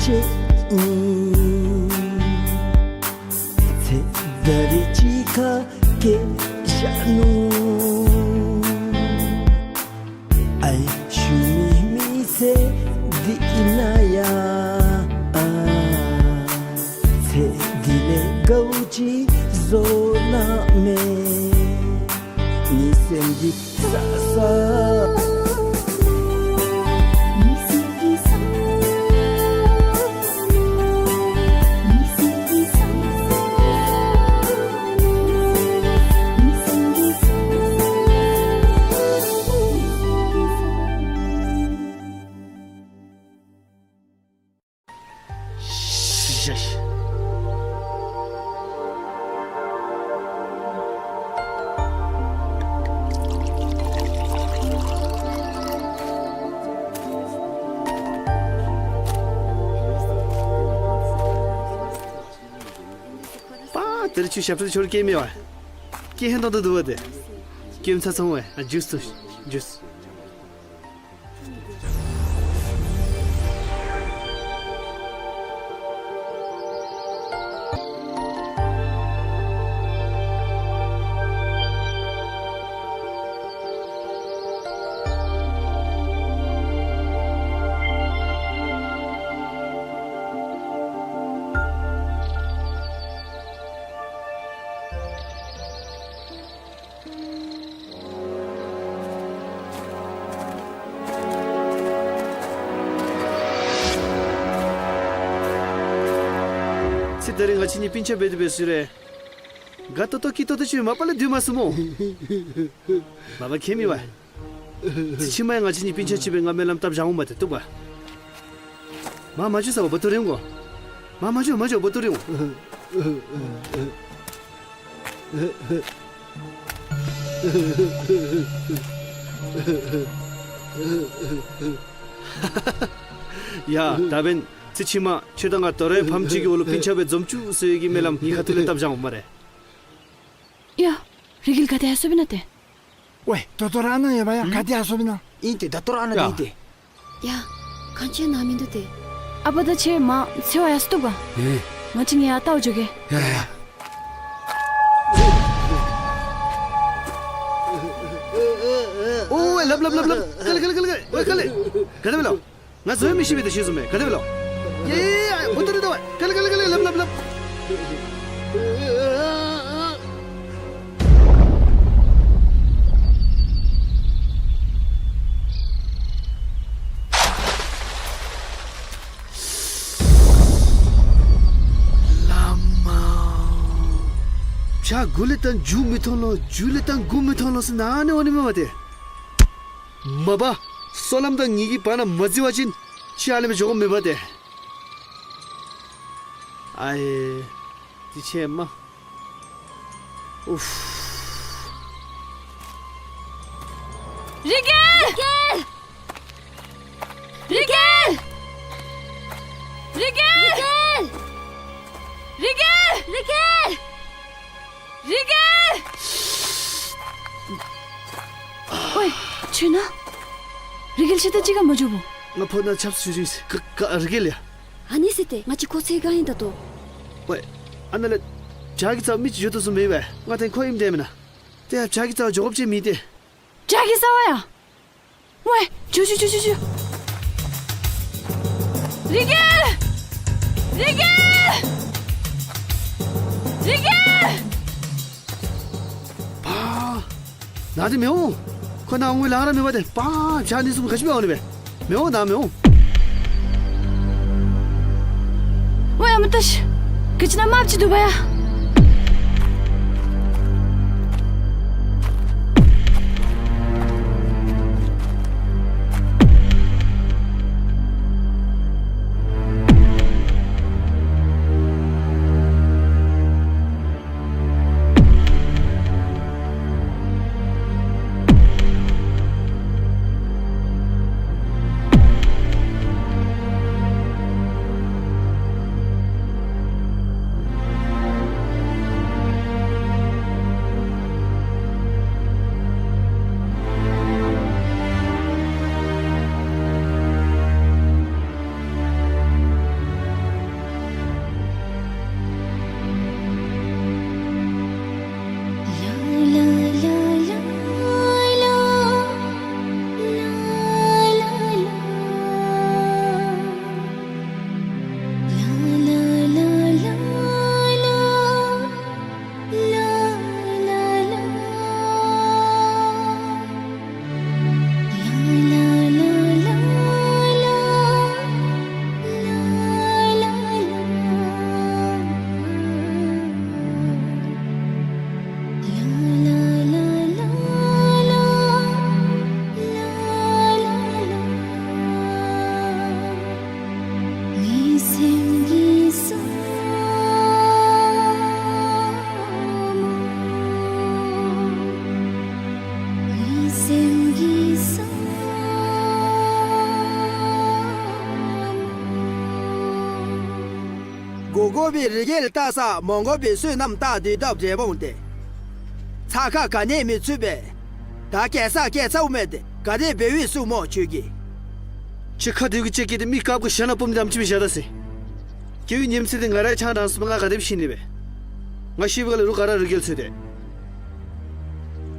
ཅེ་ནི་ཚེ་ད་རེས་ཅིག་ཁ་སྐད་བཤད་ནུག། ཨའི་ཤུལ་མའི་མི་ཚེ་འདི་ནང་ཡང་ཚེ་འདི་ལས་དགའཝ་ཅིག་བཟོ་གནང་མས། ངེའི་སེམས་ཀྱི་ས་ས། པ་ད་རེས་ཁྱོད་ཞབས་ཁྲ་ཆོར་སྐད་མེད་པ། སྐད་ཧན་ཏོང་ཏོ་འདུག་པ་ཏེ། སྐྱེམས་ཚ་ཚ་འོང་པས། ཨ་ཇུས་ཐུངས་ཇུས། ཚེ་ད་རེས་ང་བཅས་གཉིས་སྤུན་ཆ་འབད་དེ་འབད་ཟེར་རུང་དགའ་ཏོག་ཏོ་སྐྱིད་ཏོག་ཏོ་ཅིག་མ་པ་ལས་སྡོད་མ་ཚུགས་སྨོ། མ་པ་ཁྱད་མེད་པ། ཚེ་ཕྱི་མ་ཡང་ང་བཅས་གཉིས་སྤུན་ཆ་ཅིག་སྦེ་ང་སྨོན་ལམ་བཏབ་བཞག་འོང་པ་ཏེ་བཏུབ་ག། མ་མ་འགྱོ་ཟེར་བ་བོ་ཏོ་རེ་འོང་གོ། མ་མ་འགྱོ་མ་འགྱོ་བོ་ཏོ་རེ་འོང་། ཡ་ད་འབདན་ཚེ་ཕྱི་མ་ཁྱོད་དང་ང་དོ་རུང་ཕམ་གཅིག་གི་འོག་ལུ་སྤུན་ཆ་སྦེ་འཛོམས་བཅུག་ཟེར་གྱི་སྨོན་ལམ་ངེའི་ཁ་ཐུག་ལས་བཏབ་བཞག་འོང་སྨ་རེ། ཡ་རི་གིལ་ག་ཏེ་ཡར་སོཔ་ཨིན་ན་ཏེ། ཝའེ་ད་ལྟོ་ར་ཨ་ནཱ་ཡོད་པ་ཡ། ག་ཏེ་ཡར་སོཔ་ཨིན་ན། ཨིན་ཏེ་ད་ལྟོ་ར་ཨ་ནཱ་ཡ་ཨིན་ཏེ། ཡ་གང་ཅི་ནང་མིན་འདུག་ཏེ། ཨ་པ་དང་ཁྱོད་མར་འཚོལ་བར་ཡར་སོང་དོ་ག། ཨེ། ང་བཅས་གཉིས་ཡར་ལྟ་བར་འགྱོ་གེ། ཡ་ཡ། ཨོ་ལྷབ་ལྷབ་ལྷབ་ལྷབ། ཀ་ལེ་ཀ་ལེ་ཀ་ལེ་ཀ་ལེ། ཝའེ་ཀ་ལེ། ག་དེ་སྦེ་ལོ། ང་བཟོ་ཡང་མི་ཤེས་པས་ཏེ་ཤེས་སོང་མས། ག་དེ་སྦེ་ལོ། ཡེ་ཡེ་ཡེ་བོ་ཏོ་རེ་དོ་ཝའེ། ཀ་ལེ་ཀ་ལེ་ཀ་ལེ་ལྷབ་ལྷབ་ལྷབ། བླ་མ། བྱག་མགུ་ལས་བཏང་མཇུག་མི་མཐོང་ལོ། མཇུག་ལས་བཏང་མགུ་མི་མཐོང་ལོ་ཟེར་ནཱ་ནི་འོང་ནི་མས་པ་ཏེ། མ་པ་སོ་ལམ་དང་ངེ་གི་བར་ན་མ་བརྩི་བ་ཅིན་ཅིག་ཨ་ལེ་མི་འགྱོ་དགོཔ་མེད་པ་ཏེ། ཨའེ་དེ་ཁྱོད་མ། ཨུཕ། རི་གེལ། རི་གེལ། རི་གེལ། རི་གེལ། རི་གེལ། རི་གེལ། ཝའེ་ཁྱོད་ན། རི་གེལ་ཤི་ད་ཅི་ག་མ་འགྱོ་བོ། ང་ཕོ་ན་ཆབ་སུ་ཞུ་ཞུ་ཟེར། ག་ག་རི་གེལ་ཡ། ཨ་ནི་ཟེར་ཏེ་ང་བཅས་ཁོ་འཚོལ་ག་ཨིན་ད་ལྟོ། ཝའེ་ཨ་ནཱ་ལས་བྱག་གི་རྩ་མི་ཅིག་འགྱོ་དོ་བཟུམ་མས་པ། ང་ཏེ་ཁོ་ཨིནམ་འདྲས་མེན་ན། ཏེ་ཡ་བྱག་གི་རྩ་འགྱོ་དགོཔ་ཅིག་མེད་ཏེ། བྱག་གི་རྩ་བ་ཡ། ཝའེ་འགྱོ་འགྱོ་འགྱོ་འགྱོ་འགྱོ། རི་གེལ། རི་གེལ། རི་གེལ། པ། ནཱ་ཏེ་མི་འོང་། ཁོ་ནཱ་འོང་བའི་ལཱ་ར་མེད་པ་ཏེ། པ་བྱག་ནི་བཟུམ་ག་ཅི་སྦེ་འོང་ནི་སྦེ། མི་འོང་ནཱ་མི་འོང་། ཝའེ་ཨ་མ་ཏ་ཤི། ག་ཅི་ནང་དམགཔ་ཅིག་འདུག་པ་ཡ། དགོ་དགོ་པའི་རི་རྒྱལ་བལྟ་ས་མ་དགོ་པའི་བསོད་ནམས་བཏང་སྡོད་དཔ་འདྲས་འོང་སྟེ། ཚ་ཁ་ག་ནི་མི་ཚུད་པས། ད་སྐྱེལ་ས་སྐྱེལ་ཚརཝ་མས་ཏེ་ག་དེ་འབད་བའི་སྲུ་མོ་ཁྱོད་ཀྱིས། ཁྱོད་ཁ་བདེཝ་གི་ཅིག་སྐྱེས་ཏེ་མི་དཀརཔོ་གི་ཞྭ་ནང་སྤུ་འདམ་ཅིག་སྦེ་བཞག་ད་ཟེར། སྐྱེ་བའི་ཉིནམ་ཚེ་འདི་ང་ར་ཆང་དྲངས་སོང་པ། ང་ག་དེ་སྦེ་ཤི་ནི་སྦེ། ང་ཤི་བའི་སྒང་ལས་རོགས་ག་ར་རི་རྒྱལ་འཚོལ་ཏེ།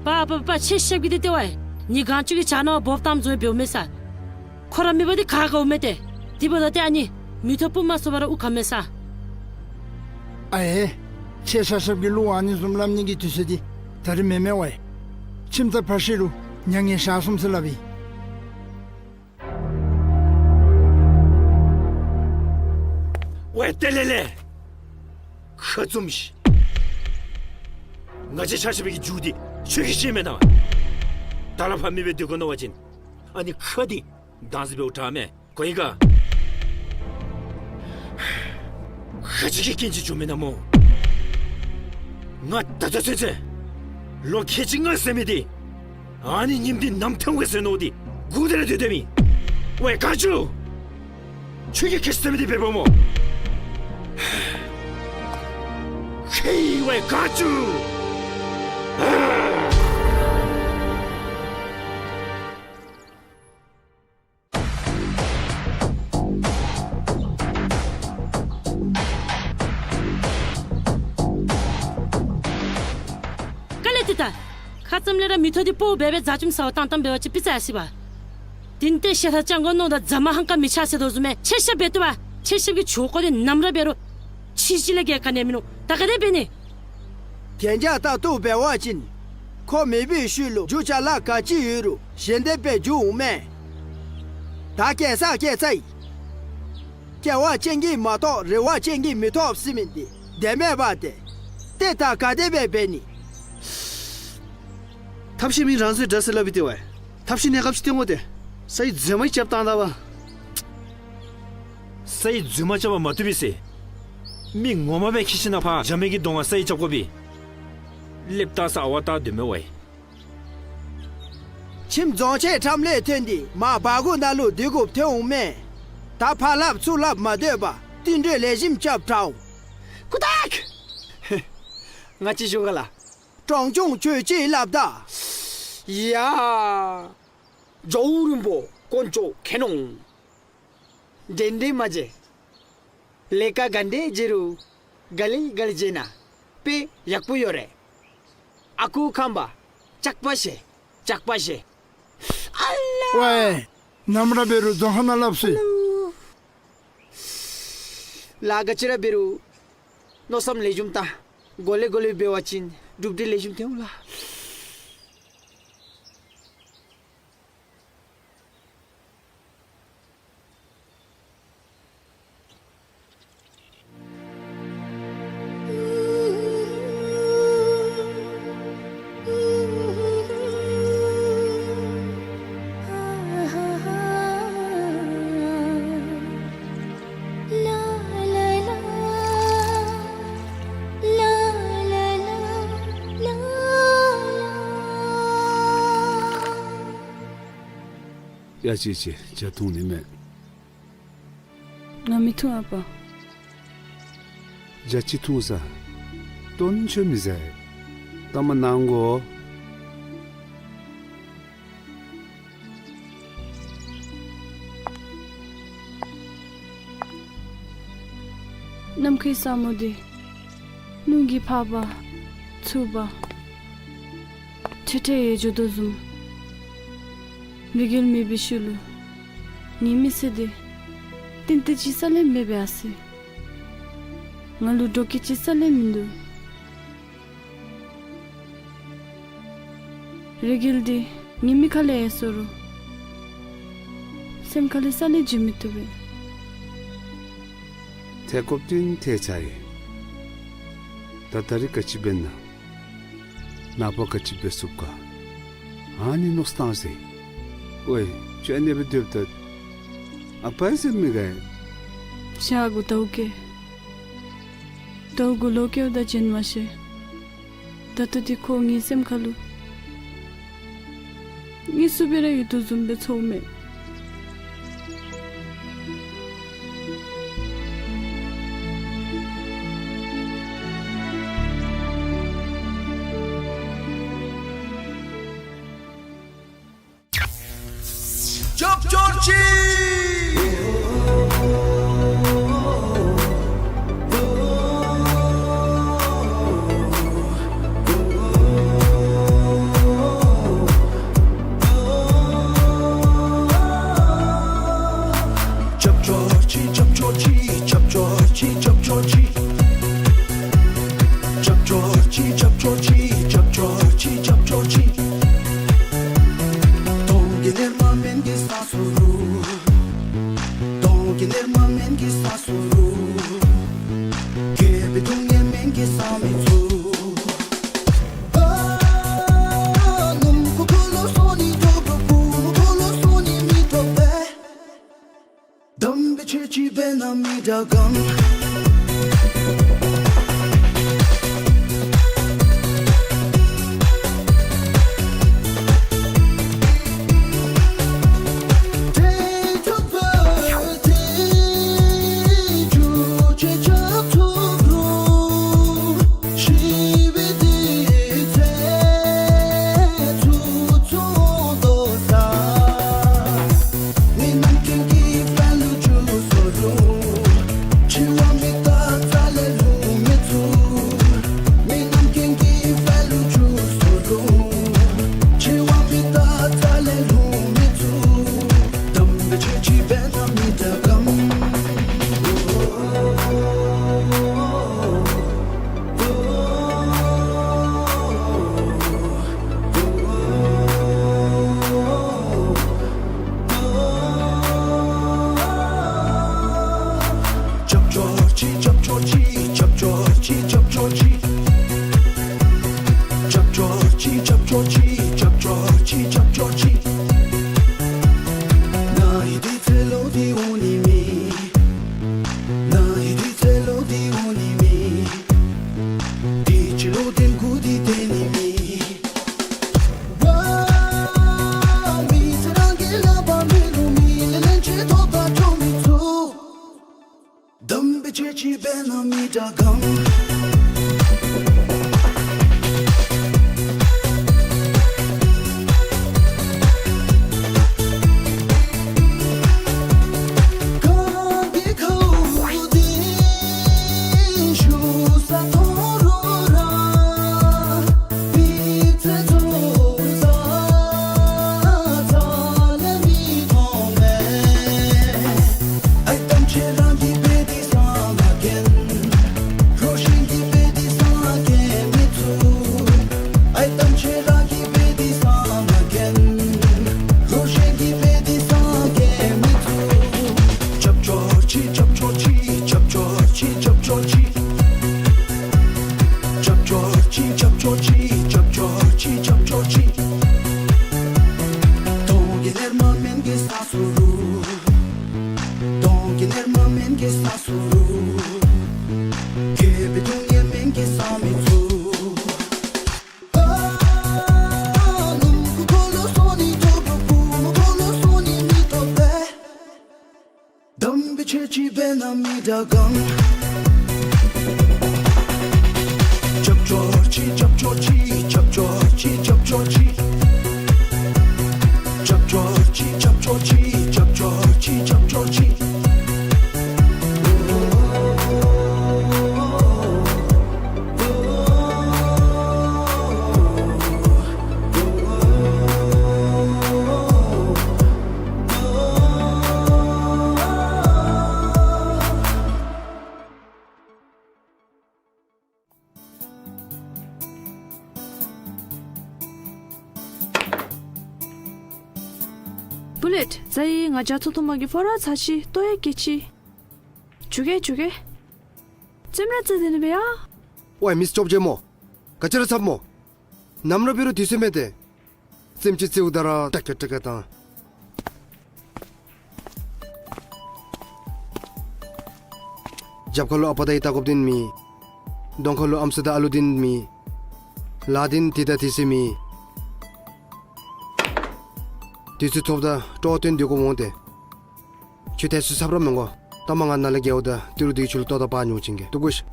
པ་པ་པ། ཁྱེད་ཤེས་ཀྱི་འདི་ཏེ་ཝའི་ནི་གང་ཅིག་གི་ཆ་ནང་འབོབ་བཏངམ་བཟུམ་འབདཝ་མས་ས། ཁོ་ར་མེད་པ་འདི་ག་ག་འོང་མས་ཏེ། དེ་འབདཝ་ད་ཏེ་ཨ་ནི་མི་ཐོབ་སྤུ་མ་སོ་བར་དབུགས་ཁམས་མས་ས། ཨའེ། ཁྱེད་ཤ་ཤབ་ཀྱི་གླུ་ཨ་ནི་བཟུམ་སླབ་ནི་གི་དུས་ཚོད་འདི་ད་རིས་མེན་མས་ཝའི། ཁྱིམ་ཚང་ཕར་ཤི་རུང་མྱ་ངན་བཞག་སོང་ཟེར་སླབ་ཨིན། ཝའི་ཏེ་ལེ་ལེ། ཁ་བཙུམས་ཤིག། ང་བཅས་ཆ་ཁྱབ་ཀྱི་རྒྱུ་འདི་ཁྱོད་ཀྱིས་ཤེས་མེན་ན། ད་ལས་ཕར་མི་སྦེ་སྡོད་དགོ་མནོ་བ་ཅིན་ཨ་ནི་ཁ་འདི་དྭངས་སི་སྦེ་འོ་དྲག་མས། གོ་ཡི་ག། ཁ་ཅིག་གི་རྐྱེན་ཅིག་བྱུང་མེན་ན་མོ། ང་ད་ལྟོ་ཚུན་ཚོད་ལོ་ཁལ་གཅིག་ལྔ་ཟེར་མི་འདི་ཨ་ནི་ཉིནམ་འདི་ནམ་ཐོན་གེ་ཟེར་མནོ་སྟེ་སྒུག་སྟེ་ར་སྡོད་སྡོདཔ་ཨིན། ཝའི་ག་ཅུ། ཁྱོད་ཀྱིས་ཁ་ཅིག་ཟེར་མི་འདི་འབདཝ་མོ། ཧེ་ཝའི་ག་ཅུ། ག་ལས་ཏེ་ད་ཁ་ཙམ་ལས་ར་མི་ཐོབ་འདི་སྤོ་སྦེ་སྦེ་རྫ་ཆུམ་ཟ་བ་བཏང་བཏངམ་འབད་བ་ཅིན་པི་ཙ་ཡ་སི་བ། དེ་ནི་ཏེ་ཤ་ཐག་ཅང་གོ་ནོ་དང་རྫ་མ་ཧང་ཀ་མི་ཆགས་ཟེར་དོ་བཟུམ་མས། ཁྱེད་ཤ་འབད་བཏུབ་པ། ཁྱེད་ཤ་གི་ཆོ་ག་འདི་ནམ་ར་འབད་རུང་ཕྱི་ཅིག་ལས་བརྒལ་ག་ནི་མིན་ནུག། ད་ག་དེ་འབད་ནི། གན་རྒྱ་ལྟར་དུ་འབད་བ་ཅིན་ཁོ་མེད་པའི་ཤུལ་ལུ་རྒྱུ་ཅ་ལ་ག་ཅི་ཡོད་རུང་ཞལ་འདེབས་སྦེ་འགྱོ་འོང་མས། ད་སྐྱེལ་ས་སྐྱེལ་ཚར་ཡི། སྐྱེལ་བ་ཅན་གྱིས་མ་གཏོགས་རེ་བ་ཅན་གྱིས་མི་ཐོབ་ཟེར་མི་འདི་བདེན་མས་པ་ཏེ། ཏེ་ད་ག་དེ་སྦེ་འབད་ནི། ཐབས་ཤེས་མི་རང་ཚོའི་དགྲ་ཟེར་སླབ་ཨིན་ཏེ་ཝའི། ཐབས་ཤེས་གནས་སྐབས་ཅིག་སྟོན་དགོ་ཏེ། ས་ཡི་རྫུན་མ་རྐྱབ་བཏང་ད་པ། ས་ཡི་རྫུན་མ་རྐྱབ་པ་མ་བཏུབ་པས་ཟེར། མི་ངོ་མ་སྦེ་ཁྱེད་ཤ་ནང་ཕར་རྒྱ་མི་གི་གདོང་ཁར་ས་ཡི་རྐྱབ་དགོ་པས། ལེབ་ལྟ་ས་ཨ་ཝ་ལྟ་སྡོད་མི་ཝའི། ཁྱིམ་རྫོང་ཆེན་ཁྲམ་ལས་ཐོན་ཏེ་མར་བར་སྒོ་ནང་ལུ་སྡོད་དགོཔ་ཐོན་འོང་མས། ད་ཕར་སླབ་ཚུར་སླབ་མ་སྡོད་པར་བསྟུན་གྲོས་ལེགས་ཤོམ་རྐྱབ་དྲག་འོང་། ཀུ་ཏག། ང་ཅིག་ཞུ་ག་ལགས། གྲོང་ཆུང་ཁྱོད་ཅིག་སླབ་ད། ཡ། ཇོ་བོ་རིན་པོ་དཀོན་མཆོག་མཁྱེན་ནོ། འདྲན་འདྲ་མ་བྱེད། ལས་ཀ་ག་འདྲས་བྱེད་རུང་ག་ལེ་ག་ལེ་བྱེད་ན་དཔེ་ཡག་པོ་ཡོད་རེད། ཨ་ཁུ་ཁམས་པ་ཇག་པ་བྱེད། ཇག་པ་བྱེད། ཨ་ལ། ཝའི། ནམ་ར་འབད་རུང་རྫོང་ཁ་ནང་སླབ་སོང་། ལཱ་ག་ཅི་ར་འབད་རུང་མནོ་བསམ་ལེགས་ཤོམ་བཏང་། གོ་ལེ་གོ་ལེ་འབད་བ་ཅིན་གྲུབ་འབྲས་ལེགས་ཤོམ་ཐོན་འོང་ལགས། ཡ་ཅི་ཅི་ཇ་འཐུང་ནི་མས། ང་མི་འཐུང་ཨ་པ། ཇ་ཅིག་འཐུང་ས། དོན་ཆོ་མི་ཟེར། གཏའ་མ་གནང་དགོ། ནམ་མཁའི་ས་སྨུག་འདི་རླུང་གིས་ཕར་འབག་ཚུར་འབག་ཁྲེ་ཁྲེ་ཡེ་འགྱོ་དོ་བཟུམ། རི་རྒྱལ་མེད་པའི་ཤུལ་ལུ་ངེའི་མི་ཚེ་འདི་ཏན་ཏན་ཅིག་རྩ་ལས་མེདཔ་སྦེ་ཨ་སི། ང་ལུ་འདྲོག་སྐྱེད་ཅིག་རྩ་ལས་མིན་འདུག། རི་རྒྱལ་འདི་ངེའི་མིག་ཁ་ལས་ཡལ་སོ་རུང་སེམས་ཁ་ལས་རྩ་ལས་བརྗེད་མི་བཏུབ་པས། ཐེག་དགོཔ་ཏེ་ཐེག་ཚར་ཡི། ད་ད་རིས་ག་ཅི་འབད་ན། ནངས་པ་ག་ཅི་འབད་ཚུགས་ག། ཨ་ནི་མནོ་བསམ་བཏང་ཟེར། ཝའི་ཁྱོད་ཨ་ནི་སྦེ་སྡོདཔ་ད་ཨ་པ་ཟེར་མི་དགའ། ཞག་དགུ་ཟླཝ་བརྒྱད། ཟླཝ་དགུ་ལོ་བརྒྱད་དང་གཞན་མ་ཤེས། ད་ལྟོ་འདི་ཁོ་ངེའི་སེམས་ཁ་ལུ་དངོས་སུ་སྦེ་ར་ཡོད་དོ་བཟུམ་སྦེ་ཚོརཝ་མས། ཅིག་རྒྱབ་སྐྱོར་ཅིག་རྒྱབ་སྐྱོར་ཅིག་རྒྱབ་སྐྱོར་ཅིག། གདོང་གི་གཉེར་མ་མེན་གི་ས་སུ་རུ། གདོང་གི་གཉེར་མ་མེན་གི་ས་སུ་རུ། སྐྱེས་པའི་སྡུག་བསྔལ་མེན་གི་ས་མི་ཚུ། ཨ་ནུམ་ཀུ་ཀུ་ལོ་སོ་ནི་ཏོ་ཀུ་ཀུ་ཀུ་ལོ་སོ་ནི་མི་ཏོ་པེ། དམ་པའི་ཆོས་ཅིག་འབད་ན་མི་དྲག་གམ། རྒྱབ་སྐྱོར་ཅིག་རྒྱབ་སྐྱོར་ཅིག་རྒྱབ་སྐྱོར་ཅིག་རྒྱབ་སྐྱོར་ཅིག། རྒྱབ་སྐྱོར་ཅིག་རྒྱབ་སྐྱོར་ཅིག་རྒྱབ་སྐྱོར་ཅིག་རྒྱབ་སྐྱོར་ཅིག། ནཱ་ཧིང་དུས་ཚོད་ལོག་སྟེ་འོང་ནི་མེད། ནཱ་ཧིང་དུས་ཚོད་ལོག་སྟེ་འོང་ནི་མེད། དུས་ཅི་ལོག་སྟེ་འགོར་ཏེ་སྡོད་ནི་མེད། དམ་པའི་ཆོས་ཅིག་འབད་ན་མི་དྲག་གམ། རྒྱབ་སྐྱོར་ཅིག་རྒྱབ་སྐྱོར་ཅིག་རྒྱབ་སྐྱོར་ཅིག། རྒྱབ་སྐྱོར་ཅིག་རྒྱབ་སྐྱོར་ཅིག་རྒྱབ་སྐྱོར་ཅིག་རྒྱབ་སྐྱོར་ཅིག། གདོང་གི་གཉེར་མ་མེན་གི་ས་སུ་རུ། གདོང་གི་གཉེར་མ་མེན་གི་ས་སུ་རུ། སྐྱེས་པའི་སྡུག་བསྔལ་མེན་གི་ས་མི་ཚུ། དམ་པའི་ཆོས་ཅིག་འབད་ན་མི་དྲག་གམ། རྒྱབ་སྐྱོར་ཅིག་རྒྱབ་སྐྱོར་ཅིག་རྒྱབ་སྐྱོར་ཅིག་རྒྱབ་སྐྱོར་ཅིག། རྒྱབ་སྐྱོར་ཅིག་རྒྱབ་སྐྱོར་ཅིག་རྒྱབ་སྐྱོར་ཅིག་རྒྱབ་སྐྱོར་ཅིག། བུ་ལེཊ། ཛའི་ང་བྱ་ཐུང་ཐུང་མ་གི་ཕོར་ར་ཚར་ཅི། ལྟོ་ཡང་སྐྱེལ་ཅི། འགྱོ་གེ་འགྱོ་གེ། རྩེདམོ་རྩེ་སྡོད་ནི་མས་ཡ། ཝའི་མིས་ཅོབ་ཇེ་མོ། ག་ཅི་ར་འཚབ་མོ། ནམ་ར་འབད་རུང་དུས་ཚོད་མེད་དེ། རྩེདམོ་ཅིག་རྩེཝ་ད་ར་ཏྲ་ཀ་ཏྲ་ཀ་བཏང་། རྒྱབ་ཁ་ལུ་ཨ་པ་དང་ཨའི་ལྟ་དགོཔ་འདི་མེད། གདོང་ཁ་ལུ་ཨམ་སྲུ་དང་ཨ་ལུ་འདི་མེད། ལཱ་འདི་དུས་དང་དུས་ཚོད་མེད། དུས་ཚོད་ཐོབ་ད་སྤྲོ་བ་བཏོན་སྡོད་དགོཔ་འོང་སྟེ། ཁྱོད་དེ་ཚུ་འཚབ་ར་མི་དགོ། ལྟ་མ་ང་ནཱ་ལས་འགྱོཝ་ད་ཏི་རུ་འདི་ཁྱོད་ལུ་ལྟོ་དང་པ་ཉོ་བྱིན་གེ། འདུག་གོ་ཤིག།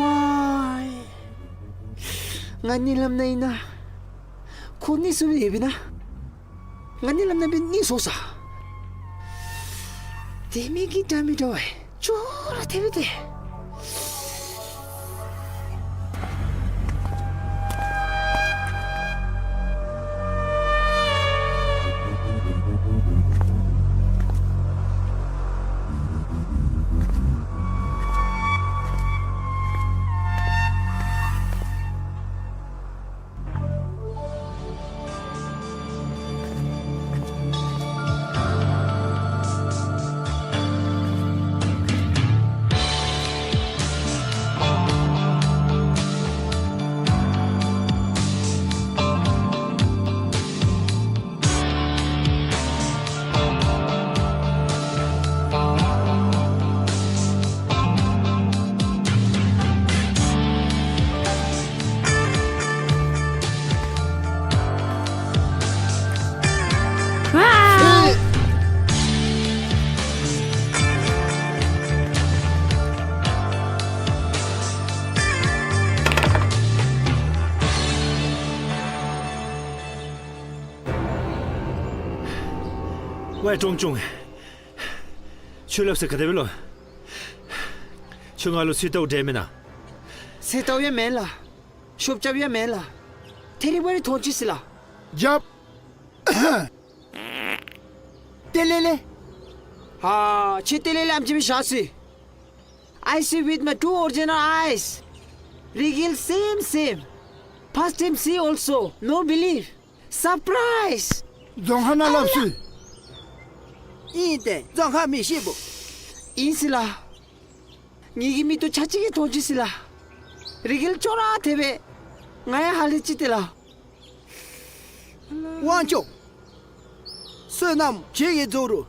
ཝའི། ང་གཉིད་ལམ་ནང་ཨིན་ན། ཁོ་གཉིད་སོང་ཡོདཔ་ཨིན་ན། ང་གཉིད་ལམ་ནང་འབད་གཉིད་སོང་ས། དེ་མི་གི་འདྲ་མི་འདྲ་བས། ཅོག་ར་དེ་སྦེ་སྟེ། ཝའི་ཀྲོང་ཆུང་། ཁྱོད་སླབ་ས་ག་དེ་སྦེ་ལོ། ཁྱོད་ང་ལུ་སུ་ལྟཝ་འདྲ་མེན་ན། སུ་ལྟཝ་ཡང་མེན་ལགས། ཤོབ་རྐྱབ་ཡང་མེན་ལགས། ཐད་རི་བ་རི་མཐོང་ཅི་ཟེར་ལགས། རྒྱབ། ཏེ་ལེ་ལེ། ཨ་ཁྱོད་ཏེ་ལེ་ལེ་ཨམ་ཅིག་སྦེ་བཞག་ཤིག། I see with my two original eyes. རི་གིལ་same same. First time see also. No believe. Surprise. རྫོང་ཁ་ནང་སླབ་ཤིག། ཨིན་ཏེ་རྫོང་ཁ་མི་ཤེས་བོ། ཨིན་ཟེར་ལགས། ངེ་གི་མིག་ཏོ་ཆ་གཅིག་གིས་མཐོང་ཅི་ཟེར་ལགས། རི་གིལ་ཅོག་ར་འཐདཔ་སྦེ། ང་ཡང་ཧ་ལས་ཅི་ཏེ་ལགས། དབང་ཕྱུག། བསོད་ནམས་ཁྱེད་ཀྱིས་རྫོགས་རུང་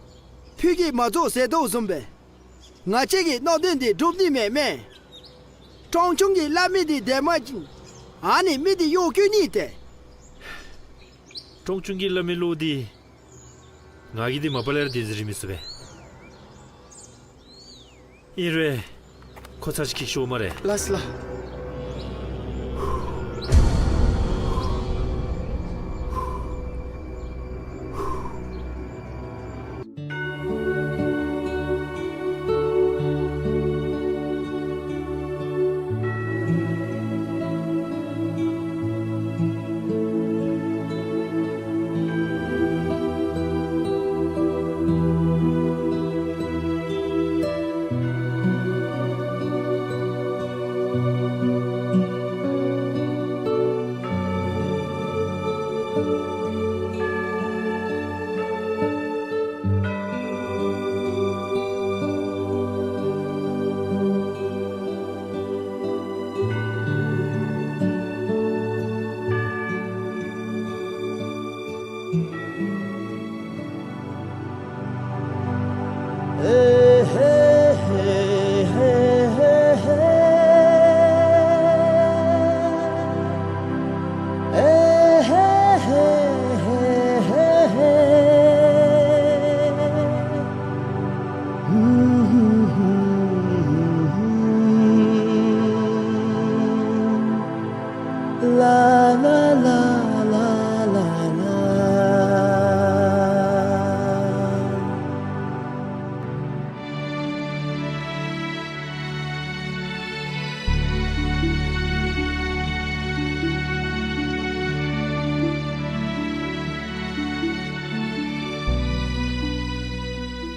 ཕུད་ཀྱིས་མ་རྫོགས་ཟེར་དོ་བཟུམ་སྦེ། ང་བཅས་ཀྱི་མནོ་དོན་འདི་འགྲུབ་ནི་མས་མས། ཀྲོང་ཆུང་གིས་སླབ་མི་འདི་འདེམ་པ་ཅིན་ཨ་ནི་མི་འདི་གཡོག་བཀོལ་ནི་ཏེ། ཀྲོང་ཆུང་གིས་སླབ་མི་བློ་འདི་ང་གིས་འདི་མ་པ་ལས་ར་འདི་ཟེར་མི་ཚུགས་པས། ཨིན་རུང་ཁོ་ཚར་ཅིག་འཁྱིད་ཤོག་སྨ་རེ། ལགས་སོ་ལགས།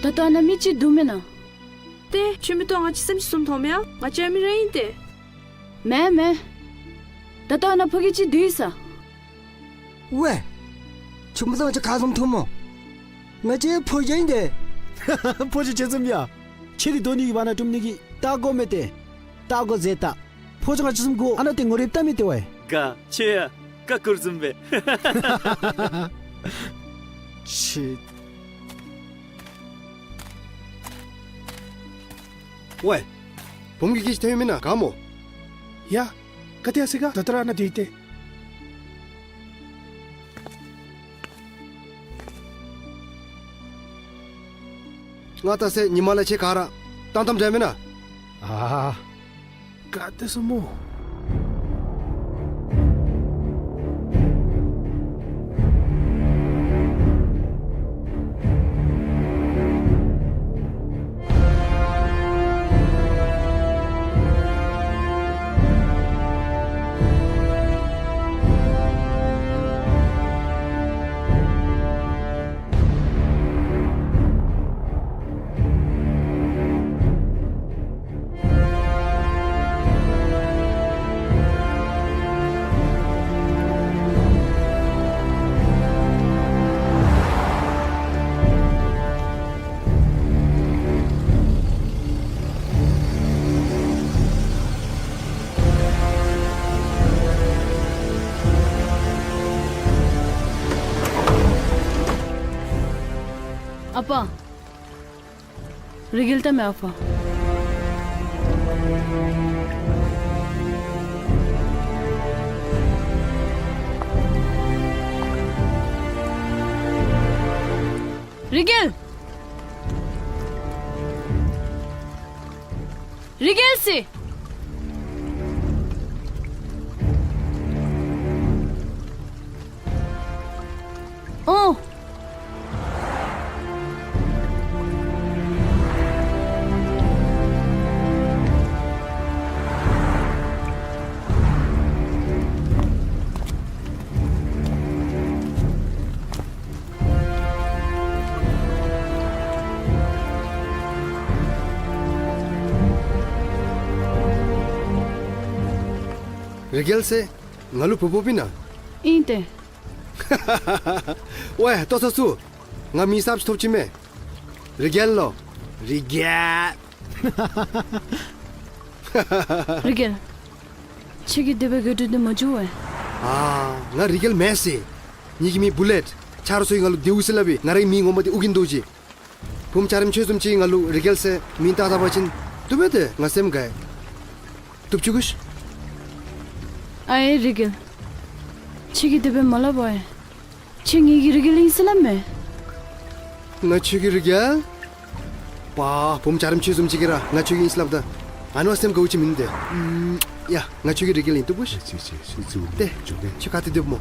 ད་ལྟོ་ཨ་ནཱ་མི་ཅིག་འདུག་མེན་ན། ཏེ་ཁྱོད་མིག་ཏོ་ང་བཅས་བསམ་ཅིག་བཟུམ་མཐོངམ་མེན་ན། ང་བཅས་མི་ར་ཨིན་ཏེ། མེན་མེན། ད་ལྟོ་ཨ་ནཱ་ཕོ་རྒྱས་ཅིག་འདུག་ཡི་ས། ཝའེ། ཁྱོད་མིག་ཏོ་ང་བཅས་ག་བཟུམ་མཐོངམ་སྨོ། ང་བཅས་ཕོ་རྒྱས་ཨིན་ཏེ། ཕོ་རྒྱས་ཁྱོད་བཟུམ་ཡ། ཁྱོད་འདི་དོ་ནི་གི་བར་ན་དྲུམ་ནི་གི་ལྟ་སྒོ་མེད་དེ། ལྟ་སྒོ་ཟེར་ད། ཕོ་རྒྱས་ང་བཅས་བཟུམ་གུ་ཨ་ནཱ་ཏེ་ངོ་རིས་བལྟ་མི་ཏེ་ཝའེ། ག་ཁྱོད་ཡ་ཀ་ཀུར་བཟུམ་སྦེ། ཤི། ཝའེ། བུམོ་གི་སྐད་ཅིག་ཐོན་མེན་ན་ག་སྨོ། ཡ། ག་ཏེ་ཡར་སོང་ག། ད་ལྟོ་ར་ཨ་ནཱ་སྡོད་དེ། ང་བལྟ་ས་ཉིན་མ་ལས་ཁྱེད་ག་ར་གཏམ་གཏམ་འདྲ་མེན་ན། ཨ། ག་ཏེ་སོང་སྨོ། ཨ་པ། རི་གིལ་བལྟ་མས་ཨ་པ། རི་གིལ། རི་གིལ་ཟེར། ཨོ། རི་རྒྱལ་ཟེར་ང་ལུ་བུ་ཕོགཔ་ཨིན་ན། ཨིན་ཏེ། ཝའེ་ལྟོ་ཚང་ཚུ། ང་མི་གསརཔ་ཅིག་ཐོབ་ཅི་མས། རི་རྒྱལ་ལོ། རི་རྒྱལ། རི་རྒྱལ། ཁྱོད་ཀྱིས་དེ་སྦེ་དགོད་བྲོ་འདི་མ་བྱུང་བས། ཨ་ང་རི་རྒྱལ་མེན་ཟེར། ངེ་གི་མིང་བུ་ལེཊ། ཆ་རོགས་ཚུ་གིས་ང་ལུ་དེའུ་ཟེར་སླབ་པས། ང་རའི་མིང་ངོ་མ་འདི་ཨོ་རྒྱན་རྡོ་རྗེ། བུམོ་འཇའ་རིསམོ་ཁྱོད་བཟུམ་ཅིག་ང་ལུ་རི་རྒྱལ་ཟེར་མིང་བཏགས་བཏགས་པ་ཅིན་བཏུབ་པས་ཏེ། ང་སེམས་དགའ་ཡི། བཏུབ་བཅུག་གེ་ཤིག། ཨའེ་རི་རྒྱལ། ཁྱོད་ཀྱིས་དེ་སྦེ་མ་སླབ་བས། ཁྱོད་ངེ་གི་རི་རྒྱལ་ཨིན་ཟེར་སླབ་མས། ང་ཁྱོད་ཀྱི་རི་རྒྱལ། པ་བུམོ་འཇའ་རིསམོ་ཁྱོད་བཟུམ་ཅིག་གིས་ར་ང་ཁྱོད་ཀྱི་ཨིན་ཟེར་སླབ་ད། ཨ་ནི་བ་སེམས་དགའཝ་ཅིག་མིན་ཏེ། ཨམ་ཡ་ང་ཁྱོད་ཀྱི་རི་རྒྱལ་ཨིན། བཏུབ་བུ་ཤ། ཏེ་ཁྱོད་ག་ཏེ་སྡོདཔ་སྨོ།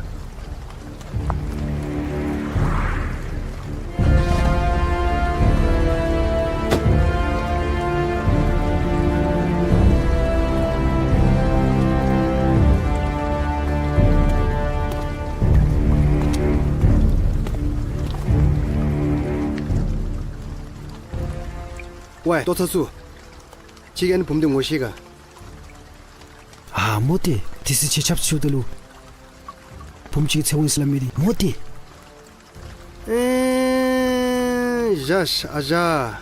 ཝའེ་ལྟོ་ཚང་ཚུ། ཁྱོད་ཀྱིས་ཨ་ནི་བུམོ་འདི་ངོ་ཤེས་ག། ཨ་སྨོ་ཏེ། དེ་ཚེ་ཁྱོད་ཆབ་ཤོརཝ་ད་ལུ་བུམོ་ཅིག་གི་ཚེ་དབང་ཨིན་ཟེར་སླབ་མི་འདི་སྨོ་ཏེ། ཨེ་བཞག་ཤིག་ཨ་བཞག།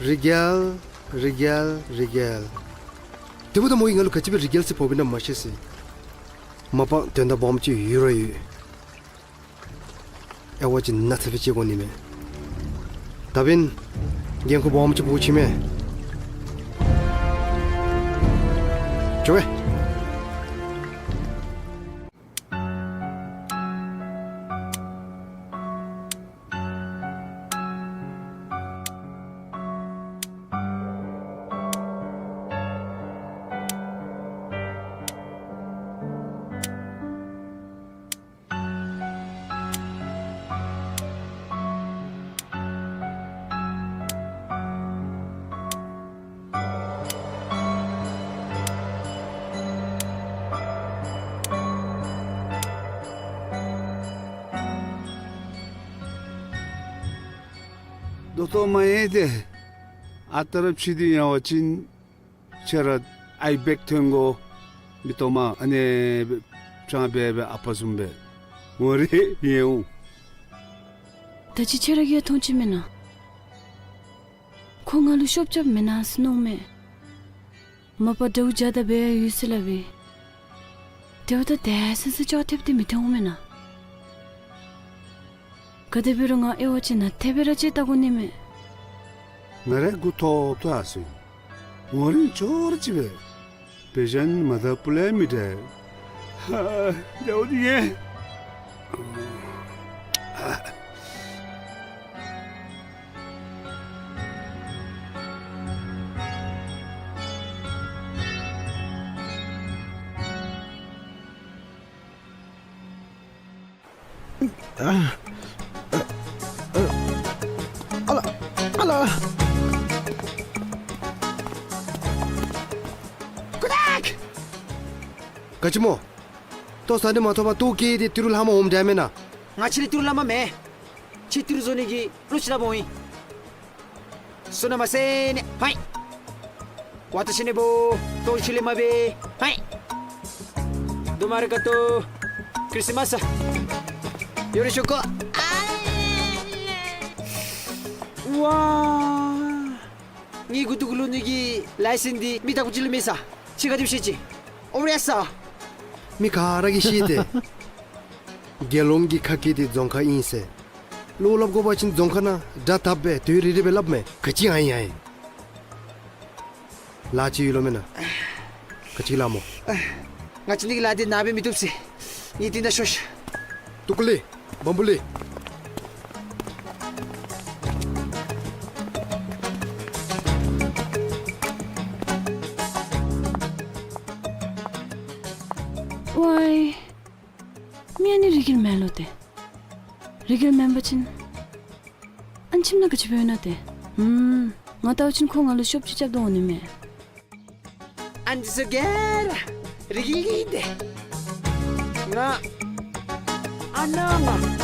རི་རྒྱལ། རི་རྒྱལ། རི་རྒྱལ། དེ་འབདཝ་ད་མོ་གིས་ང་ལུ་ག་ཅི་སྦེ་རི་རྒྱལ་ཟེར་འབོ་བའི་ན་མ་ཤེས་ཟེར། མ་པ་དོན་དག་སྦོམ་ཅིག་ཡོད་ར་ཡོད། ཨེ་ཝ་ཅིག་ནཱ་ཚ་བའི་ཅིག་དགོ་ནི་མས། ད་འབདན་འགན་ཁུར་སྦོམ་ཅིག་འབོ་ཅི་མས། འགྱོ་གེ། ད་ལྟོ་མ་ཡེངས་ཏེ། ཨ་རྟག་ར་ཕྱི་འདི་ཡང་བ་ཅིན་ཁྱོད་ར་ཨའི་བེག་ཐོན་དགོ། མིག་ཏོ་མ་ཨ་ནི་སྦེ་ཕྱང་སྦེ་སྦེ་ཨ་པ་བཟུམ་སྦེ། ངོ་རེ་ཡེངས་འོང་། ད་ཅི་ཁྱོད་ར་གིས་ཡང་མཐོང་ཅི་མེན་ན། ཁོ་ང་ལུ་ཤོབ་རྐྱབ་མེན་ན་ཟེར་མནོཝ་མས། མ་པ་དགྲ་བོ་བརྒྱ་དང་སྦེ་ཡོད་ཟེར་སླབ་པས། དེ་འབདཝ་ད་དེ་སེམས་སུ་ཅོག་འཐདཔ་འདི་མི་འཐོན་འོང་མེན་ན། ག་དེ་འབད་རུང་ང་ཨེ་ཝ་ཅིག་ནཱ་ཏེ་སྦེ་ར་ཅིག་བལྟ་དགོ་ནི་མས། ང་རའི་མགུ་ཐོག་ཏུ་ཨ་སོང་། ངོ་རིས་ཅོག་ར་ཅིག་སྦེ། དཔེ་ཅན་མ་དང་ཕུ་ལས་མི་འདྲ། ཧ་ལས་འོ་དེ་ཡེ། ཨ་ལ་ཨ་ལ། ཀུ་ཌེག། ག་ཅི་སྨོ། ལྟོ་ཟ་ནི་མ་ཐོབ་པར་ལྟོཝ་བཀྱེས་ཏེ་ཏི་རུ་ལྷག་མ་འོངམ་འདྲ་མེན་ན། ང་ཁྱོད་ལུ་ཏི་རུ་ལྷག་མ་མེན། ཁྱོད་ཏི་རུ་བཟོ་ནི་གི་བློ་ཅིག་སླབ་འོང་ཡི། བསོད་ནམས་ཟེར་ནི་ཧའི། ཝ་ཏ་ཤི་ནེ་བོ་ཏོ་ཤི་ལེ་མ་བེ་ཧའི། どうもありがとう。クリスマスよろしく。 ཝ། ངེའི་མགུ་ཏོ་གུ་ལུ་ནི་གི་ལའི་སེནསི་འདི་མི་དང་པོ་ཅིག་ལུ་མེད་ས། ཁྱོད་ག་དེ་སྦེ་ཤེས་ཅི། ཨོ་རེ་ས། མི་ག་ར་གིས་ཤེས་ཏེ། དགེ་སློང་གི་ཁ་སྐད་འདི་རྫོང་ཁ་ཨིན་ཟེར། བློ་སླབ་དགོ་པ་ཅིན་རྫོང་ཁ་ནང་སྒྲ་བཏབ་སྦེ་དོན་རེ་རེ་སྦེ་སླབ་མས། ག་ཅི་ཨའི་ཨའི། ལཱ་ཅིག་ཡོད་ལོ་མེན་ན། ག་ཅི་ལཱ་སྨོ། ང་བཅས་ནི་གི་ལཱ་འདི་ནཱ་སྦེ་མི་བཏུབ་ཟེར། ངེའི་འདི་ནང་ཤོག་ཤིག། ཏུ་ཀུ་ལི། བམ་བུ་ལི། ཝའི། མི་ཨ་ནི་རི་རྒྱལ་མེན་ལོ་ཏེ། རི་རྒྱལ་མེན་པ་ཅིན་ཨ་ནི་ཁྱིམ་ནང་ག་ཅི་འབད་ཡོད་ན་ཏེ། ཧུམ། ང་བལྟ་བ་ཅིན་ཁོ་ང་ལུ་ཤོབ་ཅིག་རྐྱབ་དོ་འོང་ནི་མས། ཨ་ནི་ཚུ་ག་ར་རི་རྒྱལ་ཨིན་ཏེ། ང་ཨ་ནཱ་ང་།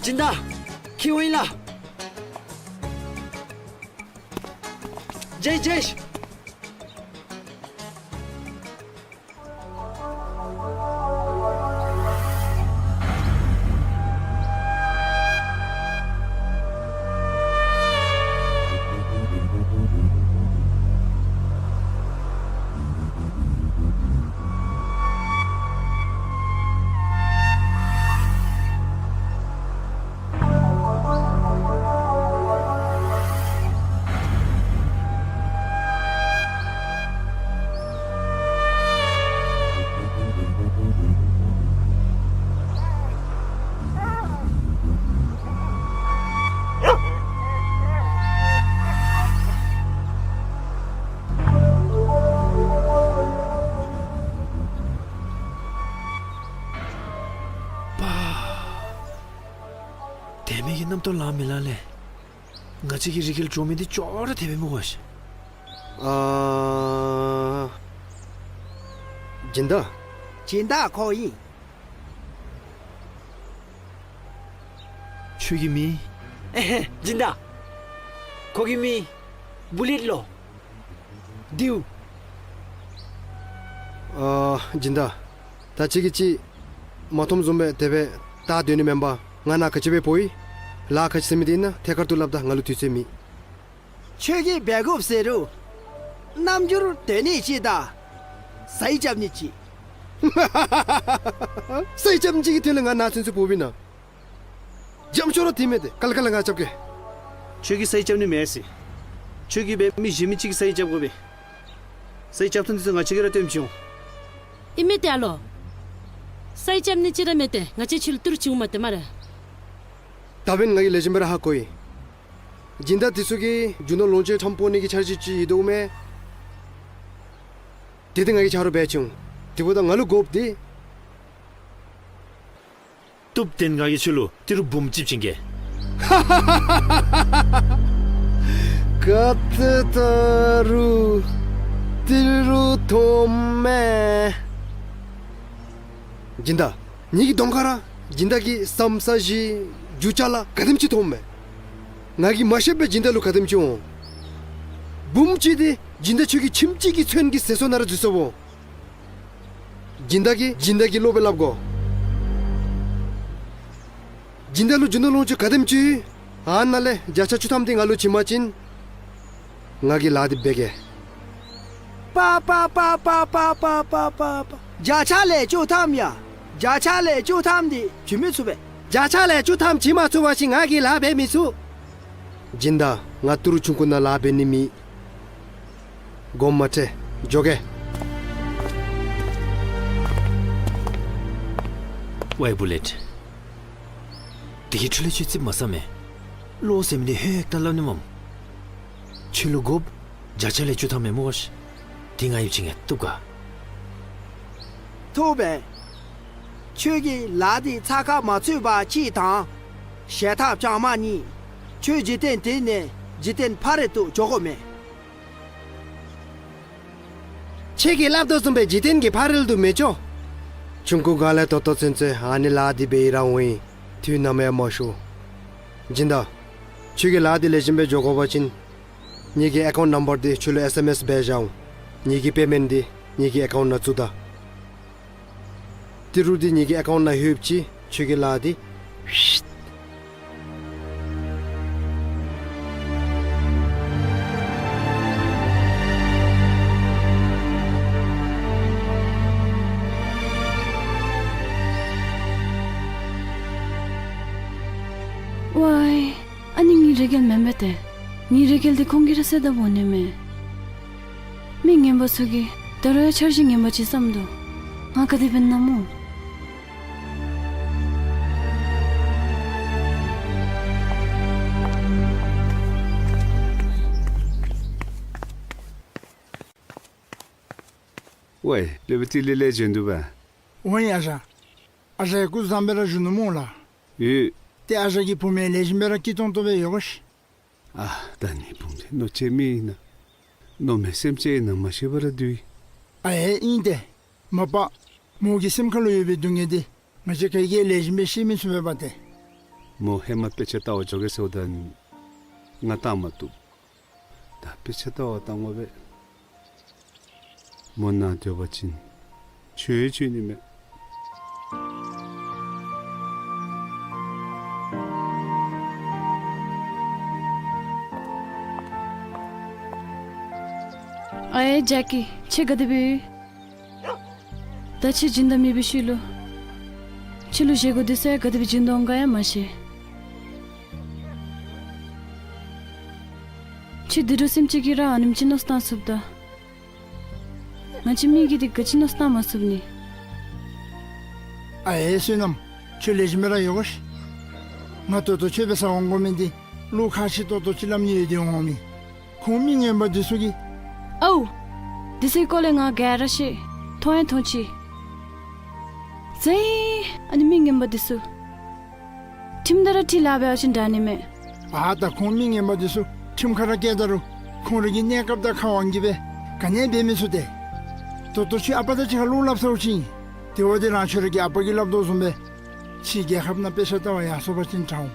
སྦྱིན་བདག་ཁྱེད་འོང་ཡི་ལགས། ཇེ་ཇེ། པ། དེ་མི་གི་རྣམ་རྟོག་ལང་མི་ལང་ལས། ང་བཅས་ཀྱི་རི་རྒྱལ་འགྱོ་མི་འདི་ཅོག་ར་འཐདཔ་མས་མོ་གོ་ཤ། ཨ། སྦྱིན་བདག། སྦྱིན་བདག་ཁོ་ཨིན། ཁྱོད་ཀྱི་མིང་། ཨེ་ཧེ། སྦྱིན་བདག། ཁོ་གི་མིང་བུ་ལེཊ་ལོ། དེའུ། ཨ། སྦྱིན་བདག། ད་ཁྱོད་ཀྱིས་ཅིག་མ་མཐོངམ་བཟུམ་སྦེ་དེ་སྦེ་བལྟ་སྡོད་ནི་མེན་པར་ང་ནཱ་ག་ཅི་སྦེ་འབོ་ཡི། ལཱ་ག་ཅི་ཟེར་མི་འདི་ཨིན་ན་ཐད་ཀར་དུ་སླབ་ད། ང་ལུ་དུས་ཚོད་མེད། ཁྱོད་ཀྱིས་འབད་དགོཔ་ཟེར་རུང་རྣམ་འགྱུར་སྟོན་ནི་ཅིག་དང་ཟས་རྐྱབ་ནི་ཅིག། ཟས་རྐྱབ་ནི་ཅིག་གི་དོན་ལས་ང་ནཱ་ཚུན་ཚོད་འབོཝ་ཨིན་ན། འཇམ་ཤོས་ར་འཐདཔ་མས་ཏེ། ག་ལ་ག་ལ་ང་རྐྱབ་གེ། ཁྱོད་ཀྱིས་ཟས་རྐྱབ་ནི་མེད་ཟེར། ཁྱོད་ཀྱིས་འབད་མི་གཞན་མི་ཅིག་གི་ཟས་རྐྱབ་དགོ་པས། ཟས་རྐྱབ་ཐངས་འདི་ཚུ་ང་ཁྱོད་ཀྱི་ར་སྟོནམ་ཅིག་འོང་། ཨིན་མས་ཏེ་ཨ་ལོ། ཟས་རྐྱབ་ནི་ཅིག་ར་མེད་དེ་ང་བཅས་ཁྱོད་ལུ་ཏི་རུ་ཅིག་འོང་མས་ཏེ་སྨ་རེ། ད་འབདན་ང་གིས་ལེགས་ཤོམ་སྦེ་ར་ཧ་གོ་ཡི། སྦྱིན་བདག་འདི་ཚུ་གིས་རྒྱུ་ནོར་ལོངས་སྤྱོད་ཕྲང་སྤོ་ནི་གི་འཆར་གཞི་ཅིག་ཡོད་དོ་མས། དེ་འདི་ང་གིས་ཆ་རོགས་འབད་ཅི་འོང་། དེ་འབདཝ་ད་ང་ལུ་དགོཔ་འདི། བཏུབ། དེ་ང་གིས་ཁྱོད་ལུ་ཏི་རུ་འབུམ་གཅིག་བྱིན་གེ། ག་ཏེ་ད་རུང་ཏི་རུ་མཐོངམ་མས། སྦྱིན་བདག། ངེ་གི་གདོང་ཁར་སྦྱིན་བདག་གི་བསམ་ས་གཞི་རྒྱུ་ཅ་ལ་ག་དེམ་ཅིག་མཐོངམ་མས། ང་གིས་མ་ཤེསཔ་སྦེ་སྦྱིན་བདག་ལུ་ག་དེམ་ཅིག་འོང་། འབུམ་གཅིག་འདི་སྦྱིན་བདག་ཁྱོད་ཀྱི་ཁྱིམ་གཅིག་གི་ཚོན་གྱི་ཟད་སོང་ན་ར་འཛོལ་སོང་བོ། སྦྱིན་བདག་གིས་སྦྱིན་བདག་གི་བློ་སྦེ་སླབ་དགོ། སྦྱིན་བདག་ལུ་རྒྱུ་ནོར་ལོངས་སྤྱོད་ག་དེམ་ཅིག་ཡོད། ཨ་ནཱ་ལས་བརྒྱ་ཆ་བཅུ་ཐམ་འདི་ང་ལུ་བྱིན་པ་ཅིན་ང་གིས་ལཱ་འདི་འབད་གེ། པ་པ་པ། བརྒྱ་ཆ་ལས་བཅུ་ཐམ་ཡ། བརྒྱ་ཆ་ལས་བཅུ་ཐམ་འདི་བྱིན་མི་ཚུགས་པས། བརྒྱ་ཆ་ལས་བཅུ་ཐམ་བྱིན་མ་ཚུགས་པ་ཅིན་ང་གིས་ལཱ་འབད་མི་ཚུགས། སྦྱིན་བདག། ང་ཏི་རུ་ཆུང་ཀུ་ནང་ལཱ་འབད་ནི་མེད། དགོངསམ་མ་ཁྲེལ། འགྱོ་གེ། ཝའི་བུ་ལེཊ། དེ་གི་འཕྲོ་ལས་ཁྱོད་ཙིགཔ་མ་ཟ་མས། བློ་ཟེར་མི་འདི་ཧེ་ད་སླབ་ནི་མས། ཁྱོད་ལུ་དགོཔ་བརྒྱ་ཆ་ལས་བཅུ་ཐམ་མས་མོ་གོ་ཤ། དེ་ང་གིས་བྱིན་གེ། བཏུབ་ག། ཐུབ་པས། ཁྱོད་ཀྱི་ལཱ་འདི་ཚགས་ཁར་མ་ཚུད་པ་ཅིག་དང་། ཞལ་ཐབས་བཅའ་མར་གཉིས། ཁྱོད་འཇིག་རྟེན་འདི་ནས་འཇིག་རྟེན་ཕ་རོལ་ཏུ་འགྱོ་དགོ་མས། ཁྱོད་ཀྱིས་སླབ་དོ་བཟུམ་སྦེ་འཇིག་རྟེན་གྱི་ཕ་རོལ་ཏུ་མི་འགྱོ། ཆུང་ཀུ་སྒང་ལས་ད་ལྟོ་ཚུན་ཚོད་ཨ་ནི་ལཱ་འདི་འབད་ཡི་ར་འོང་ཡི། དུས་ནམ་ཡང་མ་ཤོར། སྦྱིན་བདག། ཁྱོད་ཀྱིས་ལཱ་འདི་ལེགས་ཤོམ་སྦེ་འགྱོ་དགོ་པ་ཅིན་ངེ་གི་ཨེ་ཀའུནཊ་ནམ་བར་འདི་ཁྱོད་ལུ་ཨེསི་ཨེམ་ཨེསི་འབད་བཞག་འོང་། ངེ་གི་པེ་མེནཊ་འདི་ངེ་གི་ཨེ་ཀའུནཊ་ནང་བཙུགས་ད། ཏི་རུ་འདི་ངེ་གི་ཨེ་ཀའུནཊ་ནང་ལྷོདཔ་ཅིག་ཁྱོད་ཀྱི་ལཱ་འདི། ཝའི། ཨ་ནི་ངེའི་རི་རྒྱལ་མེན་པས་ཏེ། ངེའི་རི་རྒྱལ་འདི་ཁོང་གིས་ར་བསད་ད་འབོ་ནི་མས། མི་ངན་པ་ཚུ་གིས་ད་རུང་ཡང་འཆར་གཞི་ངན་པ་ཅིག་བརྩམ་དོ། ང་ག་དེ་འབད་ན་མོ། ཝའི། སློབ་དཔོན་ཏི་ལི་ལེགས་བྱོན་འདུག་པ། འོང་ཡི་ཨ་ཞང་། ཨ་ཞང་ཡང་སྐུ་བཟང་སྦེ་ར་བཞུགས་ནུག་མོ་ལགས། ཡོད། ཏེ་ཨ་ཞང་གི་བུམོ་ལེགས་ཤོམ་སྦེ་ར་སྐྱིད་ཏོང་ཏོ་སྦེ་ཡོད་ག་ཤ། ཨ་ད་ནི་བུམོ་འདི་གནོད་བྱེད་མི་ཨིན་ན། གནོད་མེད་སེམས་ཅན་ཨིན་ན་མ་ཤེས་པར་སྡོད་ཡི། ཨ་ཨེ་ཨིན་ཏེ། མ་པ་མོ་གི་སེམས་ཁ་ལུ་ཡོད་པའི་སྡུག་བསྔལ་འདི་ང་བཅས་ག་གིས་ལེགས་ཤོམ་སྦེ་ཤེས་མི་ཚུགས་པས་པ་ཏེ། མོ་ཧེ་མ་དཔེ་ཆ་ལྟ་བར་འགྱོ་གེ་ཟེརཝ་ད་ང་བཏང་མ་བཏུབ། ད་དཔེ་ཆ་ལྟ་བར་བཏང་དགོ་པས། མོ་ནཱ་སྡོད་པ་ཅིན་ཁྱོད་ཁྱོད་ནི་མེད། ཨའེ་ཇེ་ཀི། ཁྱོད་ག་དེ་སྦེ་ཡོད། ད་ཁྱོད་སྦྱིན་བདག་མེད་པའི་ཤུལ་ལུ་ཁྱོད་ལུ་བཞེས་སྒོ་འདི་ཚུ་ཡང་ག་དེ་སྦེ་བྱིན་དོ་འོང་ག་ཡང་མ་ཤེས། ཁྱོད་དུད་འགྲོ་སེམས་ཅན་གྱིས་ར་ཨ་ནེམ་ཅིག་མནོ་བསམ་བཏང་ཚུགསཔ་ད་ང་བཅས་མི་གིས་འདི་ག་ཅི་མནོ་བསམ་བཏང་མ་ཚུགས་ནི། ཨའེ་བསོད་ནམས། ཁྱོད་ལེགས་ཤོམ་སྦེ་ར་ཡོད་ག་ཤི། ང་ད་ལྟོ་ཁྱོད་འབད་སར་འོང་དགོ་མི་འདི་ལུ་ཁ་ཤི་ཏོག་ཏོ་ཅིག་སླབ་ནི་ཡོད་དེ་འོང་མི། ཁོང་མི་ངན་པ་འདི་ཚུ་གིས། ཨའུ། འདི་ཚུ་གི་སྐོར་ལས་ང་ག་ར་ཤེས། མཐོང་ཡང་མཐོང་ཅི། ཟེར། ཨ་ནི་མི་ངན་པ་འདི་ཚུ་ཁྲིམས་དང་ར་ཁྲིམས་ལཱ་འབད་བ་ཅིན་དྲག་ནི་མས། ཨ་ད་ཁོང་མི་ངན་པ་འདི་ཚུ་ཁྲིམས་ཁ་ར་བཀལ་ད་རུང་ཁོང་རའི་གི་གནས་སྐབས་དང་ཁ་དབང་གིས་སྦེ་ག་ནི་འབད་མི་ཚུགས་ཏེ། ད་ལྟོ་ཁྱོད་ཨ་པ་དང་གཅིག་ཁར་བློ་སླབ་ཚརཝ་ཅིག་ཨིན། དེ་བ་དེ་རང་ཁྱོད་རའི་གི་ཨ་པ་གིས་སླབ་དོ་བཟུམ་སྦེ་ཕྱི་རྒྱལ་ཁབ་ནང་དཔེ་ཆ་ལྟ་བར་ཡར་སོང་པ་ཅིན་དྲག་འོང་།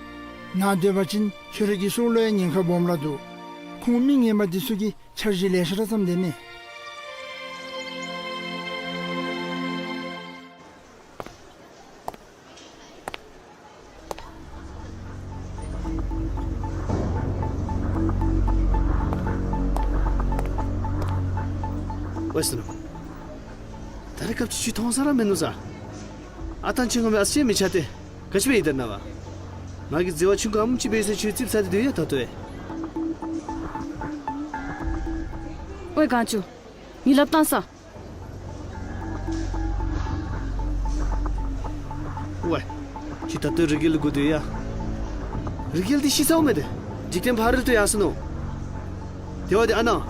ནཱ་སྡོད་པ་ཅིན་ཁྱོད་རའི་གི་སྲོག་ལུ་ཡང་ཉེན་ཁ་སྦོམ་ར་འདུག། ཁོང་མི་ངན་པ་འདི་ཚུ་གིས་འཆར་གཞི་ལེ་ཤ་ར་བརྩམས་དེས་མས། ཝའེ་བསོད་ནམས། ད་རེས་སྐབས་ཅིག་ཁྱོད་མཐོང་ས་ར་མིན་ནུག་ཟེར། ཨ་སྟག་ཅིག་ངོ་མ་ཨ་ཙི་ཅིག་མི་ཆགས་ཏེ་ག་ཅི་སྦེ་ཡི་ད་ནཱ་བ། ང་གིས་འཛོལ་བ་ཆུང་ཀུ་ཨམ་ཅིག་འབད་ཡི་ཟེར་ཁྱོད་ཙིགཔ་ཟ་སྟེ་སྡོད་ཡི་ད་ལྟོ་ཡང་། ཝའེ་གང་བྱུང་། ངེའི་ལགཔ་བཏང་ས། ཝའེ། ཁྱོད་ད་ལྟོ་རི་རྒྱལ་ལུ་སྒུག་སྡོད་ཡ། རི་རྒྱལ་འདི་ཤི་སོངམ་མས་ཏེ། འཇིག་རྟེན་ཕ་རོལ་ཏུ་ཡར་སོ་ནུག། དེ་བ་དེ་ཨ་ནཱ་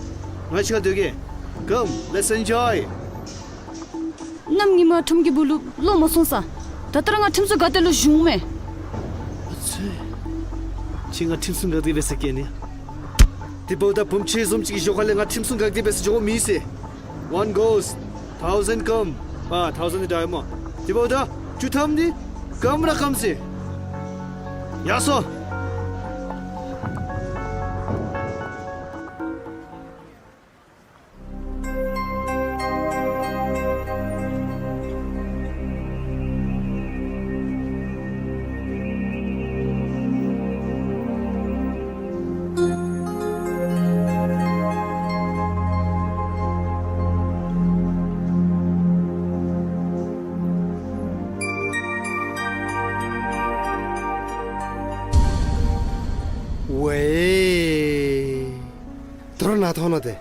ང་གཅིག་ཁར་སྡོད་གེ། Come, let's enjoy. གནམ་ཉིན་མ་ཁྲིམས་ཀྱི་སྦུག་ལུ་ལོག་མ་སོང་ས། ད་ལྟོ་ར་ང་ཁྲིམས་སྲུང་འགག་སྡེ་ལུ་ཞུཝ་མས། ཨ་ཙི། ཁྱོད་ང་ཁྲིམས་སྲུང་འགག་སྡེ་འབད་སར་བསྐྱལ་ནི། དེ་འབདཝ་ད་བུམོ་ཁྱོད་བཟུམ་ཅིག་གི་ཞོར་ཁ་ལས་ང་ཁྲིམས་སྲུང་འགག་སྡེ་འབད་སར་འགྱོ་མི་ཤེས། One goes, thousand come. ཨ་thousand འདི་དྲག་མས། དེ་འབདཝ་ད་བཅུ་ཐམ་འདི་come ར་come ཟེར། ཡར་སོང་། ཝའེ། ད་རུང་ནཱ་ཐོན་ནུག་ཏེ།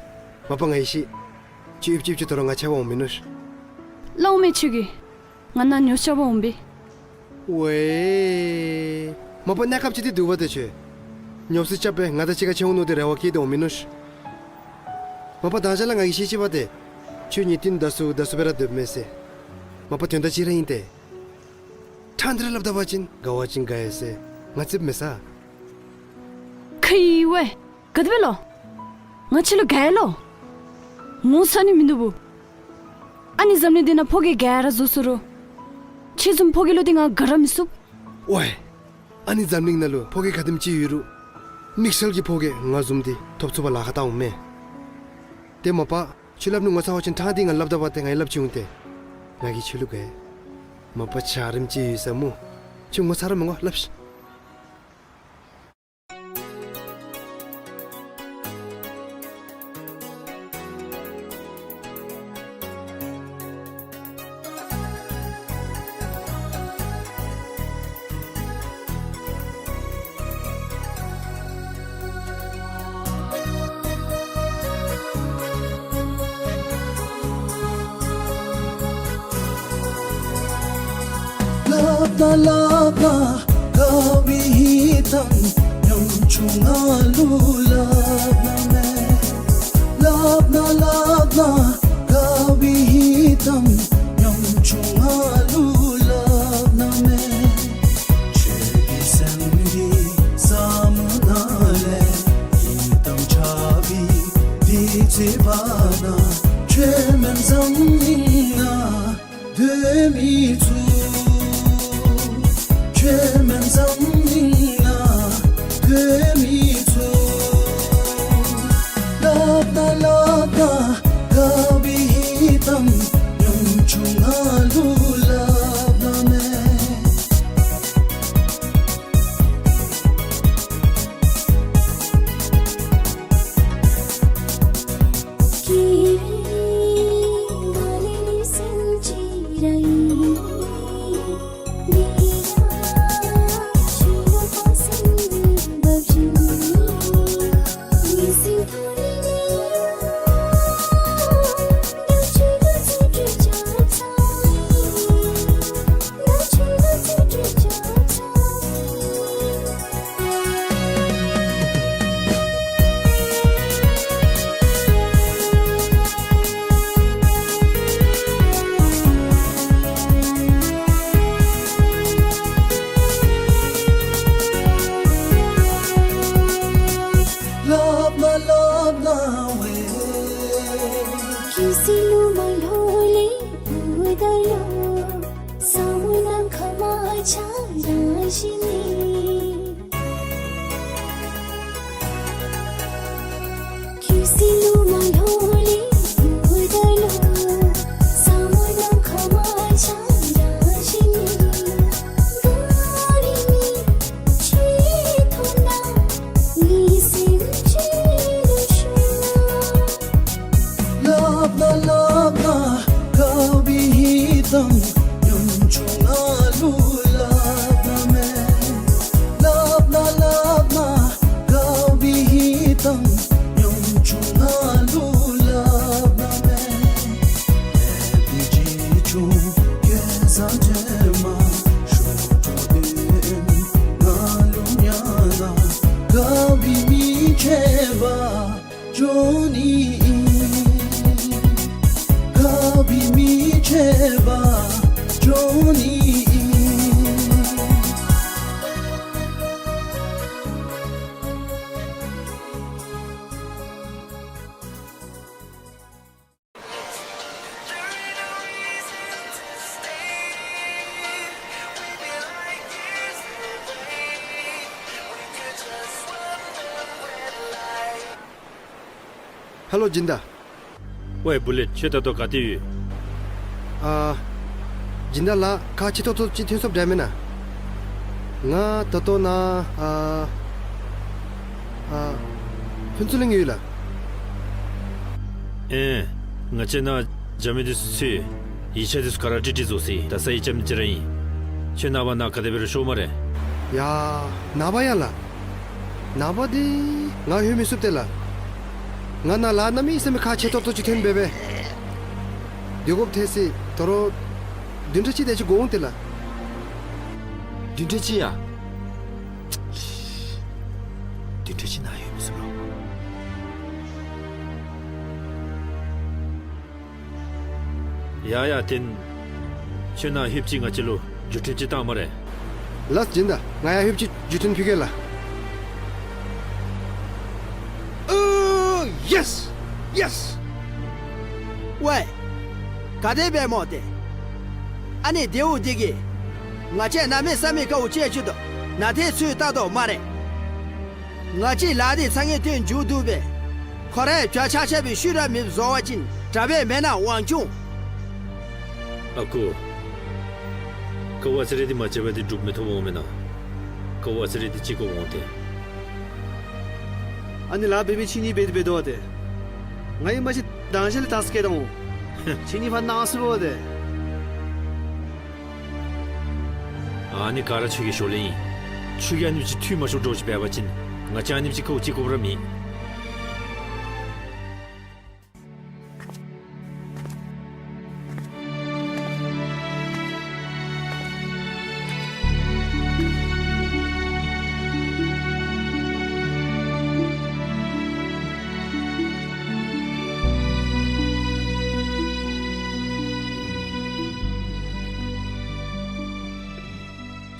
མ་པ་ང་ཡེ་ཤེས། ཁྱོད་ཨིབ་ཅིབ་ཅིག་ད་རུང་ང་འཕྱད་པར་འོང་མི་ནུག། སླབ་མས་ཁྱོད་ཀྱིས། ང་ནཱ་ཉོ་ཆ་འབག་འོང་པས། ཝའེ། མ་པ་གནས་སྐབས་ཅིག་འདི་འདུག་པ་ཏེ་ཁྱོད། ཉོ་སི་རྐྱབ་སྦེ་ང་དང་གཅིག་ཁར་འཕྱད་འོང་ནི་འདི་རེ་བ་བསྐྱེད་དེ་འོང་མི་ནུག། མ་པ་དང་ཅ་ལ་ང་གིས་ཤེས་ཅི་པ་ཏེ། ཁྱོད་ངེའི་རྟིང་བདའ་སུ་བདའ་སུ་སྦེ་ར་སྡོདཔ་མས་ཟེར། མ་པ་དོན་དག་ཅིག་ར་ཨིན་ཏེ། ཕྲང་སྟེ་ར་སླབ་ད་པ་ཅིན་དགའ་བ་ཅིན་དགའ་ཡི་ཟེར། ང་རྩིགཔ་མེད་ས། ཁེ་ཝའེ། ག་དེ་སྦེ་ལོ། ང་ཁྱོད་ལུ་དགའ་ཡི་ལོ། ངོ་ཚ་ནི་མིན་འདུག་བུ། ཨ་ནི་འཛམ་གླིང་འདི་ནང་ཕོ་སྐྱེས་ག་ར་རྫོགས་སོ་རུང་། ཁྱོད་བཟུམ་ཕོ་སྐྱེས་ལུ་འདི་ང་དགའ་ར་མི་ཚུགས། ཝའེ། ཨ་ནི་འཛམ་གླིང་ནང་ལུ་ཕོ་སྐྱེས་ག་དེམ་ཅིག་ཡོད་རུང་། མིག་ཤེལ་གྱི་ཕོ་སྐྱེས་ང་བཟུམ་འདི་ཐོབ་ཚུགས་པར་ལཱ་ཁག་བཏང་འོང་མས། ཏེ་མ་པ་ཁྱོད་སླབ་ནི་ངོ་ཚ་བ་ཅིན་ཕྲང་སྟེ་ང་སླབ་ད་པ་ཏེ་ང་གིས་སླབ་ཅི་འོང་ཏེ། ང་གིས་ཁྱོད་ལུ་དགའ་ཡི། མ་པ་འཆར་རིམ་ཅིག་ཡོད་ས་སྨོ། ཁྱོད་ངོ་ཚ་ར་མི་དགོ་སླབ་ཤིག། སླབ་ན་སླབ་ན་དགའ་བའི་གཏམ། ཉམ་ཆུང་ང་ལུ་སླབ་ན་མེད། སླབ་ན་སླབ་ན་དགའ་བའི་གཏམ། ཉམ་ཆུང་ང་ལུ་སླབ་ན་མེད། ཁྱོད་ཀྱི་སེམས་ཀྱི་ཟབ་མོ་ནང་ལས་ཡི་དམ་འཆར་བའི་འདི་ཚེ་བར་ན་ཁྱོད་མེན་འཛམ་གླིང་ནང་སྡོད་མི་ཚུགས། ཁྱོད་མེན་འཛམ་གླིང་ ཧེ་ལོ་སྦྱིན་བདག། ཝའི་བུ་ལེཊ། ཁྱོད་ད་ལྟོ་ག་ཏེ་ཡོད། ཨ་སྦྱིན་བདག་ལགས། ཁག་ཆེ་ཏོག་ཏོ་ཅིག་ཐོན་སོངམ་འདྲ་མེན་ན། ང་ད་ལྟོ་ནཱ་ཨ་ཨ་ཕུན་ཚོགས་གླིང་ཡོད་ལགས། ཨེ་ང་བཅས་ནཱ་རྒྱབ་མི་འདི་ཚུ་ཚུ་ཡིག་ཆ་འདི་ཚུ་ག་ར་བྲིས་བྲིས་བཟོ་ཅི། ད་ས་ཡིག་རྐྱབ་ནི་ཅིག་ར་ཨིན། ཁྱོད་ནངས་པ་ནཱ་ག་དེ་སྦེ་ར་ཤོག་སྨ་རེ། ཡ་ནངས་པ་ཡ་ལགས། ནངས་པ་འདི་ང་ལྷོད་མི་ཚུགས་ཏེ་ལགས། ང་ནཱ་ལཱ་གནམ་མེད་ས་མེད་ཁག་ཆེ་ཏོག་ཏོ་ཅིག་ཐོན་སྦེ་སྦེ་སྡོད་དགོཔ་ཐལ་ཅི། ད་རུང་བདུན་ཕྲག་གཅིག་དེ་ཅིག་འགོར་འོང་ཏེ་ལགས། བདུན་ཕྲག་གཅིག་ཡ། བདུན་ཕྲག་གཅིག་ནཱ་ལྷོད་མི་ཚུགས་ལོ། ཡ་ཡ་ཏེ་ཁྱོད་ནཱ་ལྷོདཔ་ཅིག་ང་བཅས་ལུ་བརྒྱུད་འཕྲིན་ཅིག་བཏང་སྨ་རེ། ལགས་སྦྱིན་བདག། ང་ཡར་ལྷོདཔ་ཅིག་བརྒྱུད་འཕྲིན་ཕུལ་གེ་ལགས། ཨོ་ཡེས་ཡེས། ཝའི་ག་དེ་སྦེ་སྨོ་ཏེ། ཨ་ནི་དེའུ་འདི་གིས་ང་བཅས་གནམ་མེད་ས་མེད་དཀའཝ་སྤྱད་ཅི་དོ། ནཱ་ཏེ་ཚུར་བལྟ་དོ་སྨ་རེ། ང་བཅས་ལཱ་འདི་ཚ་ངེ་ཏེ་མཇུག་བསྡུ་སྦེ་ཁོ་རའི་བྱ་ཆག་ཆག་སྦེ་ཤུལ་ར་མེདཔ་བཟོ་བ་ཅིན་དྲག་པས་མེན་ན་དབང་ཆུང་། ཨ་ཁུ། ཀ་ཝ་ཙི་རེ་འདི་མ་བྱས་པར་འདི་འགྲུབ་མི་ཐོབ་འོང་མེན་ན། ཀ་ཝ་ཙི་རེ་འདི་ཅིག་དགོ་འོང་ཏེ། ཨ་ནི་ལཱ་འབད་མི་ཁྱེད་གཉིས་འབད་དེ་འབད་དོ་ཏེ། ང་ཡང་མ་གཞི་དང་ཞག་ལས་ཐག་སྐད་བཏང་འོང་། ཁྱེད་གཉིས་ཕར་ནང་སུ་འོང་ཏེ། ཨ་ནི་ག་ར་ཁྱོད་ཀྱི་ཞོར་ལས་ཨིན། ཁྱོད་ཀྱིས་ཨ་ནེམ་ཅིག་འཐུས་མ་ཤོར་འདྲཝ་ཅིག་འབད་བ་ཅིན་ང་བཅས་ཨ་ནེམ་ཅིག་དཀའཝ་སྤྱད་དགོཔ་ར་མེད།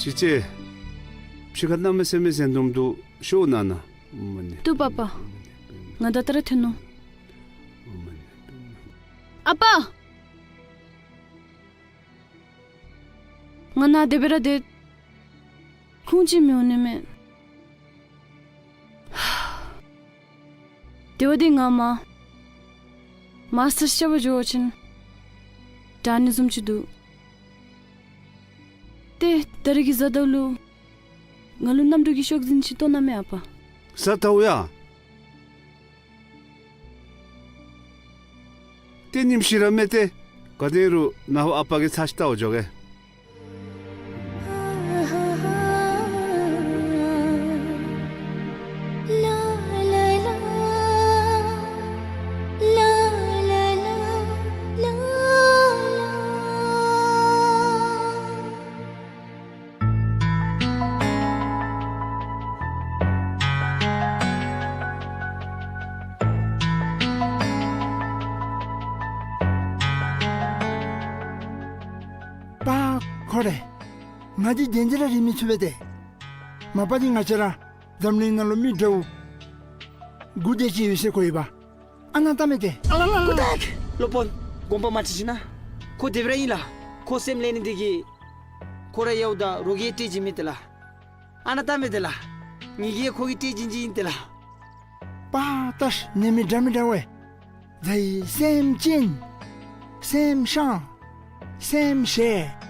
ཅི་ཅི། ཕྱི་ཁར་གནམ་མེད་ས་མེད་ཟེན་དུམ་འདུག། ཤོག་ནང་ན། བཏུབ་པ་པ། ང་ད་ལྟོ་ར་ཐོན་ནུག། ཨ་པ། ང་ནཱ་དེ་སྦེ་ར་སྡོད། ཁུངས་ཅིག་མི་འོང་ནི་མས། དེ་བ་འདི་ང་མ་མཱས་ཊརས་རྐྱབ་པར་འགྱོ་བ་ཅིན་ དྲག་ནི་བཟུམ་ཅིག་འདུག། ཏེ་ད་རིས་ཀྱི་བཟའ་ཟླཝ་ལུ་ང་ལུ་གནམ་གྲུ་གི་ཤོག་འཛིན་ཅིག་བཏོན་གནང་མས་ཨ་པ། བཟའ་ཟླཝ་ཡ། ཏེ་ཉིནམ་ཤི་ར་མེད་དེ། ག་དེ་རུང་ནངས་པ་ཨ་པ་གིས་ཚར་ཅིག་བལྟ་བར་འགྱོ་གེ། པ་ཁོ་རེ། ང་འདི་བདེན་འདི་ར་རིག་མི་ཚུགས་པས་ཏེ། མ་པ་འདི་ང་བཅས་ར་འཛམ་གླིང་ནང་ལུ་མི་དྲག་དགུ་དེ་ཅིག་ཡོད་ཟེར་གོ་ཡི་པ། ཨ་ནཱ་བལྟ་མས་ཏེ། ཨ་ལ་ལ་ལ། ཀུ་ཏེག། སློབ་དཔོན་དགོངས་པ་མ་ཁྲེལ་ཞིན་ན། ཁོ་དེ་སྦེ་ར་ཨིན་ལགས། ཁོ་སེམས་ལེགས་ནི་འདི་གིས་ཁོ་ར་ཡོདཔ་ད་རོགས་ཀྱིས་ཡང་སྤྲོད་བྱིན་མི་དེ་ལགས། ཨ་ནཱ་བལྟ་མས་ཏེ་ལགས། ངེ་གི་ཡང་ཁོ་གིས་སྤྲོད་བྱིན་བྱིན་ཨིན་ཏེ་ལགས། པ་ལྟ་ཤིག། ནི་མི་འདྲ་མི་འདྲ་བས། ད་ཡི་སེམས་ཅན། སེམས་ཤང་། སེམས་ཤེས།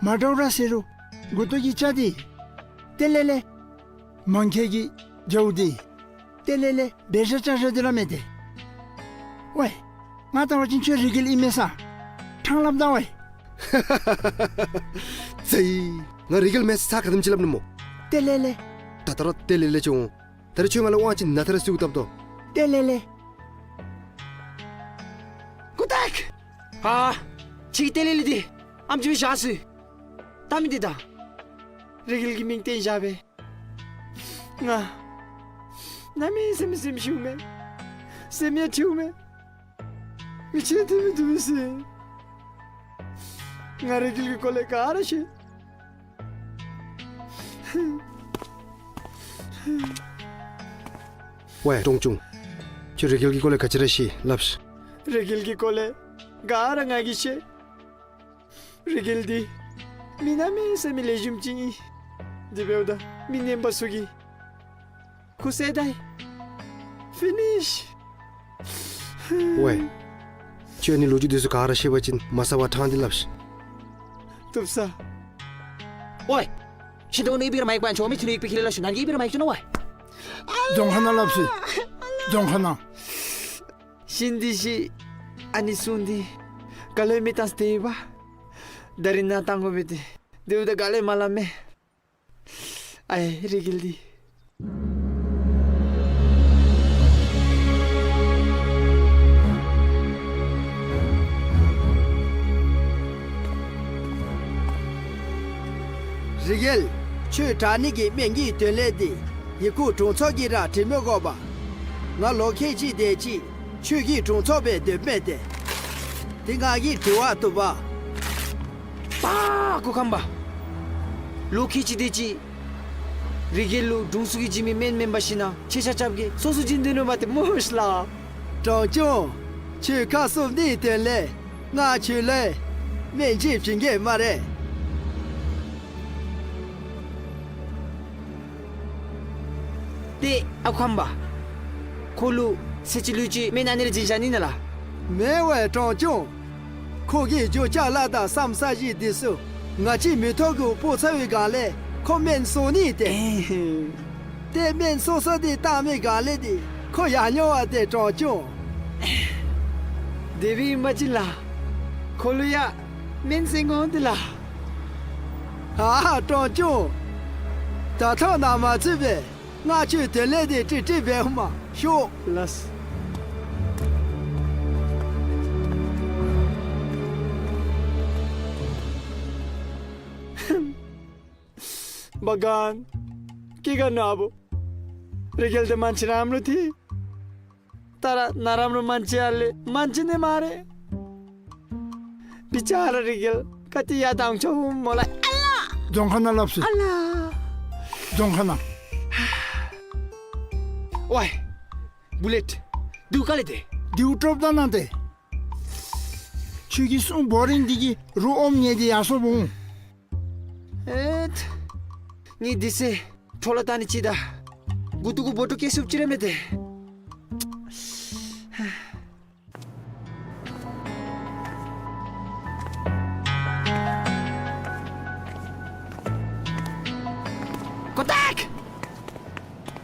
མ་འདྲཝ་ར་ཟེར་རུང་མགུ་ཏོ་གི་ཅ་འདི། ཏེ་ལེ་ལེ། མང་ཁེལ་གྱི་རྒྱཝ་འདི། ཏེ་ལེ་ལེ་བེ་ཤ་ཅ་ཤ་འདི་ར་མེད་དེ། ཝའི། ང་བལྟ་བ་ཅིན་ཁྱོད་རི་གིལ་ཨིན་མས་ས། ཕྲང་སླབ་ད་ཝའི། ཙི། ང་རི་གིལ་མེན་ས་ག་དེམ་ཅིག་སླབ་ནི་སྨོ། ཏེ་ལེ་ལེ། ད་ལྟོ་ར་ཏེ་ལེ་ལེ་ཅིག་འོང་། ད་རིས་ཁྱོད་ང་ལུ་དབང་ཅིག་ནཱ་ཐ་ར་བཙུགས་བཏབ་དོ། ཏེ་ལེ་ལེ། ཀུ་ཏེག། ཨ། ཁྱོད་ཀྱི་ཏེ་ལེ་ལེ་འདི་ཨེམ་ཅིག་སྦེ་བཞག་ཤིག། བལྟ་མི་འདི་ད། རི་གིལ་གྱི་མིང་བཏོན་བཞག་པས། ང་གནམ་མེད་ས་མེད་སེམས་ཤིཝ་མས། སེམས་ཡང་འཁྲུལཝ་མས། མི་ཆེན་དེ་མི་དུ་མི་སེ། ང་རི་གིལ་གྱི་སྐོར་ལས་ག་ར་ཤེས། ཝའི་ཀྲོང་ཆུང་། ཁྱོད་རི་གིལ་གྱི་སྐོར་ལས་ག་ཅི་ར་ཤེས་སླབ་ཤིག། རི་གིལ་གྱི་སྐོར་ལས་ག་ར་ང་གིས་ཤེས། རི་གིལ་འདི་མི་གནམ་མེད་ས་མེད་ལེགས་ཤོམ་ཅིག་ཨིན། དེ་འབདཝ་ད་མི་ངན་པ་ཚུ་གིས་ཁོ་བསད་ད་ཡི། ཕི་ནིཤ། ཝའི། ཁྱོད་ནི་ལོ་རྒྱུས་འདི་ཚུ་ག་ར་ཤེས་པ་ཅིན་མ་ཚ་བར་ཕྲང་སྟེ་སླབ་ཤིག། བཏུབ་ས། ཝའི། ཤིན་ཏུ་ནི་ཨི་བི་ར་མ་ཡིག་པ་ཆོ་མི་ཚུ་ནི་ཨི་བི་ཁི་ལ་ལ་ཤུ་ནང་གི་ཨི་བི་ར་མ་ཡིག་ཆོ་ན་ཝའི། རྫོང་ཁ་ནང་སླབ་ཤིག། རྫོང་ཁ་ནང་། ཤིན་ཏུ་ཤི། ཨ་ནི་སྲུང་འདི་ག་ལས་མི་བཏང་སྟེ་ཡོད་པ། ད་རིས་ནཱ་བཏང་དགོ་པས་ཏེ། དེ་འབདཝ་ད་ག་ལས་མ་སླབ་མས། ཨའེ་རི་གིལ་འདི། རི་གིལ། ཁྱོད་དྲག་ནི་གི་སྨན་གྱི་དོན་ལས་འདི་ཡི་གུ་དྲུང་འཚོ་གིས་ར་བྲིས་མི་དགོ་པ། ང་ལོ་ཁལ་གཅིག་དེ་ཅིག་ཁྱོད་ཀྱི་དྲུང་འཚོ་སྦེ་སྡོདཔ་མས་ཏེ། དེ་ང་གིས་དྲི་བར་བཏུབ་པ། པ་སྐུ་ཁམས་པ། ལོ་ཁལ་གཅིག་དེ་ཅིག་རི་གིལ་ལུ་དྲུང་འཚོ་གིས་བྱིན་མི་སྨན་མེན་པར་ཤིན་ན་ཁྱེད་ཆ་ཁྱབ་ཀྱིས་སོ་སོ་བྱིན་དོ་ནུག་པ་ཏེ་སྨོ་ཤི་ལགས། ཀྲོང་ཆུང་། ཁྱོད་ཁ་བཙུམ་ནི་དོན་ལས་ང་ཁྱོད་ལུ་སྨན་ཅིག་བྱིན་གེ་སྨ་རེ། ཏེ་ཨ་ཁམས་པ། ཁོ་ལུ་ཚེ་གཅིག་ལུས་ཅིག་སྨན་ཨ་ནི་ར་བྱིན་བཞག་ནི་ན་ལགས། མེན་ཝའི་ཀྲོང་ཆུང་། ཁོ་གི་རྒྱུ་ཅ་ལ་དང་ཟམ་ཟ་ཞིང་འདི་ཚུ་ང་བཅས་མི་ཐོག་གུ་སྤོ་ཚར་བའི་སྒང་ལས་ཁོ་སྨན་བཙོང་ནི་ཏེ། ཨེ་ཧེ། ཏེ་སྨན་བཙོང་ས་འདི་བཏང་མི་སྒང་ལས་འདི་ཁོ་ཡང་ཉོ་བ་ཏེ་ཀྲོང་ཆུང་། དེ་སྦེ་ཨིན་པ་ཅིན་ལགས། ཁོ་ལུ་ཡང་སྨན་བཙོང་དགོ་འོང་ཏེ་ལགས། ཨ་ཀྲོང་ཆུང་། ད་ཐོག་ནང་མ་ཚུད་པས། ང་ཁྱོད་དོན་ལས་འདི་ཀྲིག་ཀྲི་འབདཝ་མས་ཤོག། ལགས། བ་གན། སྐྱེ་རྒ་ན་འབུ། རི་གིལ་འདི་མན་ཆད་རམ་རུང་ཐིག། ད་ར་ན་རམ་རུང་མན་ཆད་ཨ་ལས་མན་ཆད་ནི་སྨ་རེ། བི་ཅ་ར་རི་གིལ་ག་ཏེ་ཡར་བཏང་ཆོག་སྨོ་ལགས། ཨ་ལ། རྫོང་ཁ་ནང་སླབ་ཤིག། ཨ་ལ། རྫོང་ཁ་ནང་། ཝའི་བུ་ལེཊ། དེའུ་ག་ལས་ཏེ། དེའུ་ཀྲོབ་ད་ནང་ཏེ། ཁྱོད་ཀྱི་སྲུང་བོ་རིན་འདི་གིས་རོགས་ཨོམ་ཉལ་ཏེ་ཡར་སོང་འོང་། ཨེ་ཐ། ངེའི་དུས་ཚོད་འཕྲོ་བརླག་བཏང་ནི་ཅིག་དང་། མགུ་ཏོ་གུ་སྦོ་ཊོ་བཀལ་ཚུགསཔ་ཅིག་ར་མེད་ཏེ།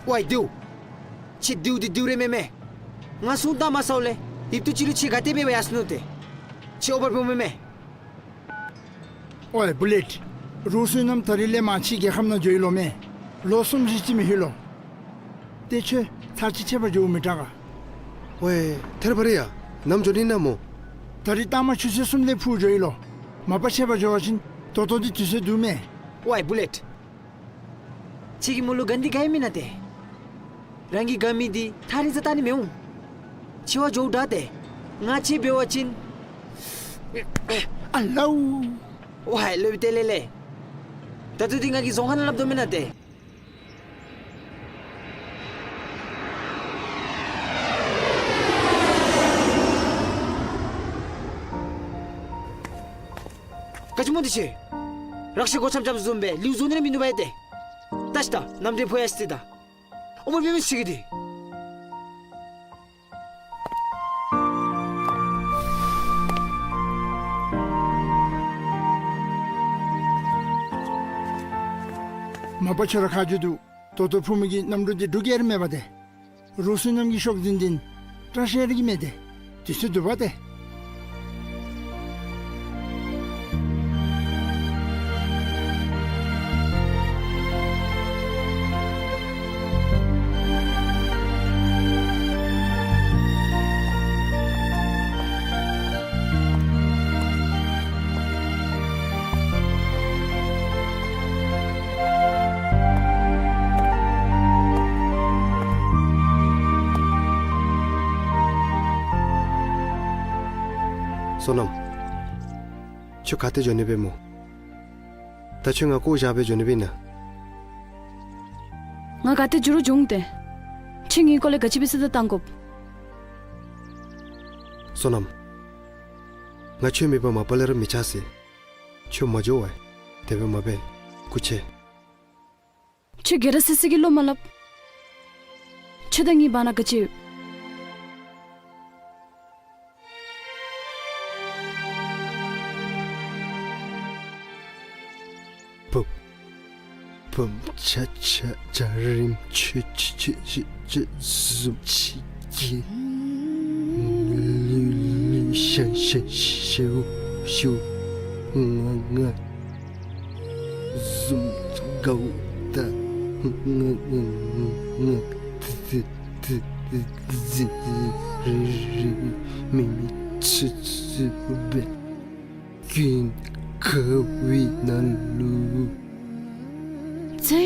ཝའི་དེའུ། ཁྱོད་དེའུ་འདི་དེའུ་རེ་མེན་མས། ང་སྲུང་བཏང་མ་ཚརཝ་ལས་ཡིབ་ཏུ་ཅིག་ལུ་ཁྱོད་ག་ཏེ་འབད་བར་ཡར་སོ་ནུག་ཏེ། ཁྱོད་ཨོ་བར་འབདཝ་མེན་མས། ཝའི་བུ་ལེཊ། རུའུ་བསོད་ནམས་ད་རིས་ལས་མར་ཕྱི་རྒྱལ་ཁབ་ནང་འགྱོ་ཡི་ལོ་མས། ལོ་གསུམ་བཞི་ཅིག་མི་ལྷོད་ལོ། ཏེ་ཁྱོད་ཚར་གཅིག་ཕྱད་པར་འགྱོཝ་མི་དྲག་ག། ཝའི་ཐད་རི་བ་རི་ཡ། ནམ་འགྱོ་ནི་ཨིན་ན་སྨོ། ད་རིས་སྟག་དམར་ཆུ་ཚོད་གསུམ་ལས་ཕུད་འགྱོ་ཡི་ལོ། མ་པ་ཕྱད་པར་འགྱོ་བ་ཅིན་ད་ལྟོ་འདི་དུས་ཚོད་བསྡུ་མས། ཝའི་བུ་ལེཊ། ཁྱོད་ཀྱི་མོ་ལུ་ག་ནི་འདི་ག་ཡང་མེན་ན་ཏེ། རང་གིས་དགའ་མི་འདི་ཐག་རིང་ས་བལྟ་ནི་མི་འོང་། ཕྱད་པར་འགྱོཝ་ད་ཏེ། ང་ཁྱོད་འབད་བ་ཅིན། ཨ་ལའུ། ཝའི་སློབ་དཔོན་ཏེ་ལེ་ལེ། ད་ལྟོ་འདི་ང་གིས་རྫོང་ཁ་ནང་སླབ་དོ་མེན་ན་ཏེ། ག་ཅི་སྨོ་འདི་ཁྱོད། རཀྟ་སྒོ་འཆམ་འཆམ་བཟུམ་སྦེ་ལེའུ་བཟོ་ནི་ར་མིན་འདུག་པ་ཡ་ཏེ། ད་ཤི་ད་གནམ་དྲེད་ཕོག་ཡར་སོ་ཡི་ད། ཨོ་མ་འབད་མི་ཤེས་གི་འདི། མ་པ་ཁྱོད་ར་ཁ་རྗེ་འདུག། ད་ལྟོ་ཕུ་མི་གི་གནམ་གྲུ་འདི་འགྲུལ་སྐྱེལ་ར་མེད་པ་ཏེ། རུའུ་བསོད་ནམས་ཀྱི་ཤོག་འཛིན་འདི་སྐྲ་ཤད་ར་གི་མས་ཏེ། དུས་ཚོད་བསྡུ་བ་ཏེ། བསོད་ནམས། ཁྱོད་ག་ཏེ་འགྱོ་ནི་སྦེ་སྨོ། ད་ཁྱོད་ང་བཀོ་བཞག་སྦེ་འགྱོ་ནི་སྦེ་ཨིན་ན། ང་ག་ཏེ་འགྱོ་རུང་འགྱོ་འོང་ཏེ། ཁྱོད་ངེའི་སྐོར་ལས་ག་ཅི་སྦེ་བསམ་བློ་བཏང་དགོཔ། བསོད་ནམས། ང་ཁྱོད་མེད་པར་མ་པ་ལས་ར་མི་ཆགས་ཟེར། ཁྱོད་མ་འགྱོ་བས། དེ་སྦེ་མ་འབད། སྐུ་མཁྱེན། ཁྱོད་སྒེར་ར་སི་སི་གི་བློ་མ་སླབ། ཁྱོད་དང་ངེའི་བར་ན་ག་ཅི་ཡོད། བུམ་བུམ་ཆ་ཆ་འཇའ་རིསམོ་ཆུ་ཆུ་ཆུ་ཆུ་ཆུ་བཟུམ་ཆི་གི། ལུ་ལུ་ཤ་ཤ་ཤ་ཤ་ཤ་ང་ང་བཟུམ་དགའཝ་ད། ང་ང་ང་ང་ཏི་ཏི་ཏི་ཏི་ཟི་ཟི་རི་རི་མི་མི་ཚུ་ཚུ་སྦེ་ཀུན་དགའ་བའི་ནང་ལུ། ཙེ།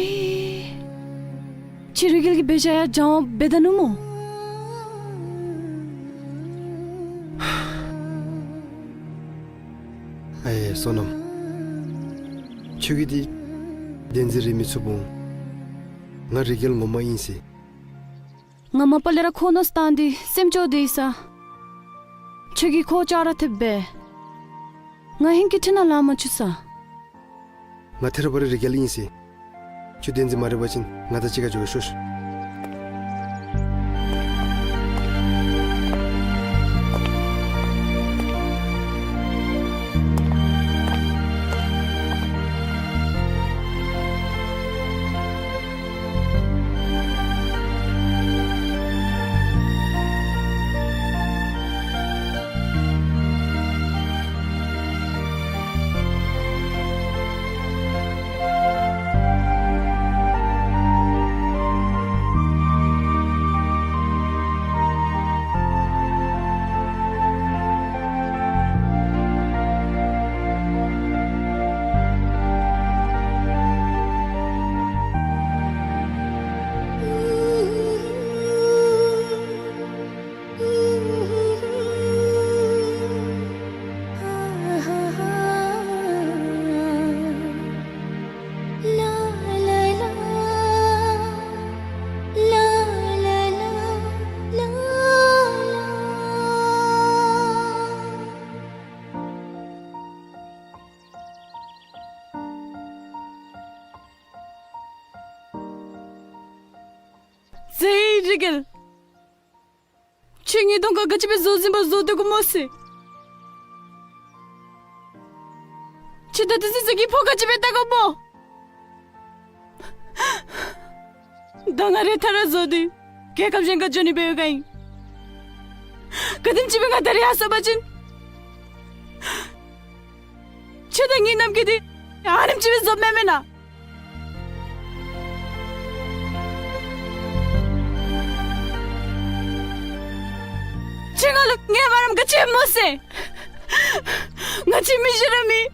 ཁྱོད་རི་རྒྱལ་གྱི་དཔེ་ཆ་ཡང་སྦྱང་བར་འབད་ད་ནུག་སྨོ། ཨའེ་བསོད་ནམས། ཁྱོད་ཀྱིས་འདི་བདེན་འཛིན་རེ་མི་ཚུགས་འོང་། ང་རི་རྒྱལ་ངོ་མ་ཨིན་ཟེར། ང་མ་པ་ལས་ར་ཁོ་མནོ་བསམ་བཏང་སྟེ་སེམས་སྐྱོ་སྟེ་ཡོད་ས། ཁྱོད་ཀྱིས་ཁོ་བཅག་ར་ཐེབས་པས། ང་ཧིང་གི་ཁྲི་ནང་ལང་མ་བཅུག་ས། ང་ཐད་རི་བ་རི་རི་རྒྱལ་ཨིན་ཟེར། ཁྱོད་བདེན་འཛིན་མ་རེད་པ་ཅིན་ང་དང་གཅིག་ཁར་འགྱོ་གེ་ཤོག། ཟེར་རི་རྒྱལ། ཁྱོད་ངེའི་གདོང་ཁར་ག་ཅི་སྦེ་བཟོ་ཟིན་པ་བཟོ་སྡོད་དགོ་སྨོ་ཟེར། ཁྱོད་ད་ལྟོ་ཟེར་ཟེར་གྱི་ཕོ་ག་ཅི་སྦེ་བཏབ་དགོ་སྨོ། ད་ང་རའི་མཐའ་ར་རྫོགས་ཏེ་རྒྱལ་ཁབ་གཞན་ཁར་འགྱོ་ནི་འབདཝ་ཨིན། ག་དེམ་ཅིག་སྦེ་ང་ད་རིས་ཡར་སོང་པ་ཅིན་ཁྱོད་དང་ངེའི་གནམ་གྱི་དུས་ཨ་ནེམ་ཅིག་སྦེ་རྫོགསཔ་མེན་མེན་ན། ཁྱོད་ང་ལུ་ངལ་བ་རམ་ག་ཅི་སྨོ་ཟེར། ང་ཁྱོད་མི་བཞེས་ར་མེད།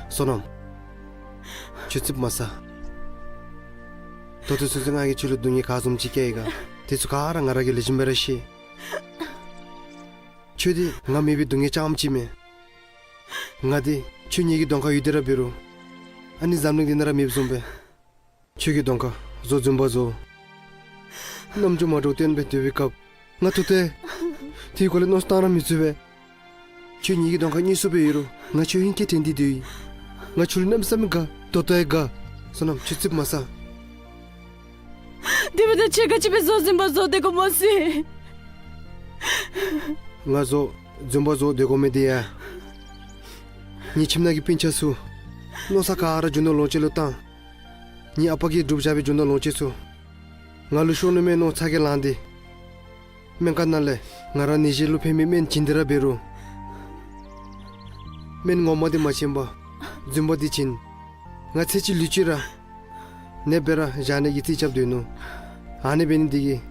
བསོད་ནམས། ཁྱོད་ཙིགཔ་མ་ཟ། ད་ལྟོ་ཚུན་ཚོད་ང་གིས་ཁྱོད་ལུ་སྡུག་བསྔལ་ག་བཟུམ་ཅིག་བཀལ་ཡི་ག། དེ་ཚུ་ག་ར་ང་ར་གིས་ལེགས་ཤོམ་སྦེ་ར་ཤེས། ཁྱོད་འདི་ང་མེད་པའི་སྡུག་བསྔལ་རྐྱངམ་ཅིག་མེན། ང་འདི་ཁྱོད་ངེ་གི་གདོང་ཁར་ཡོད་དེ་ར་འབད་རུང་ཨ་ནི་འཛམ་གླིང་འདི་ནང་ར་མེདཔ་བཟུམ་སྦེ། ཁྱོད་ཀྱི་གདོང་ཁར་བཟོ་རྫུན་པ་བཟོ། རྣམ་འགྱུར་མ་འདྲཝ་སྟོན་སྦེ་སྡོད་པའི་སྐབས་ང་ད་ལྟོ་ཡང་དེའི་སྐོར་ལས་མནོ་བསམ་བཏང་ར་མི་ཚུགས་པས། ཁྱོད་ངེ་གི་གདོང་ཁར་དངོས་སུ་སྦེ་ཡོད་རུང་ང་ཁྱོད་ཧིང་སྐྱེ་དྲན་ཏེ་སྡོད་ཡི། ང་ཁྱོད་ལུ་གནམ་མེད་ས་མེད་དགའ། ད་ལྟོ་ཡང་དགའ། བསོད་ནམས། ཁྱོད་ཙིགཔ་མ་ཟ། དེ་འབདཝ་ད་ཁྱོད་ག་ཅི་སྦེ་བཟོ་རྫུན་པ་བཟོ་སྡོད་དགོ་སྨོ་ཟེར། ང་བཟོ་རྫུན་པ་བཟོ་སྡོད་དགོ་མི་འདི་ཡང་ངེའི་ཁྱིམ་ནང་གི་སྤུན་ཆ་ཚུ་མནོ་བསམ་ག་ར་རྒྱུ་ནོར་ལོངས་སྤྱོད་ལུ་བཏང་། ངེའི་ཨ་པ་གིས་བསྒྲུབ་བཞག་པའི་རྒྱུ་ནོར་ལོངས་སྤྱོད་ཚུ་ང་ལུ་ཤོར་ནི་མས་མནོ་ཚ་གྱང་ལངས་ཏེ་སྨན་ཁང་ནང་ལས་ང་ར་ནད་གཞི་ལུ་ཕན་མི་སྨན་བྱིན་ཏེ་ར་འབད་རུང་སྨན་ངོ་མ་འདི་མ་བྱིན་པར་རྫུན་པ་འདི་བྱིན། ང་ཚེ་གཅིག་ལུས་གཅིག་ར་ནདཔ་སྦེ་ར་བཞག་ནི་གི་རྩིས་རྐྱབ་སྡོད་ནུག། ཨ་ནི་འབད་ནི་འདི་གིས་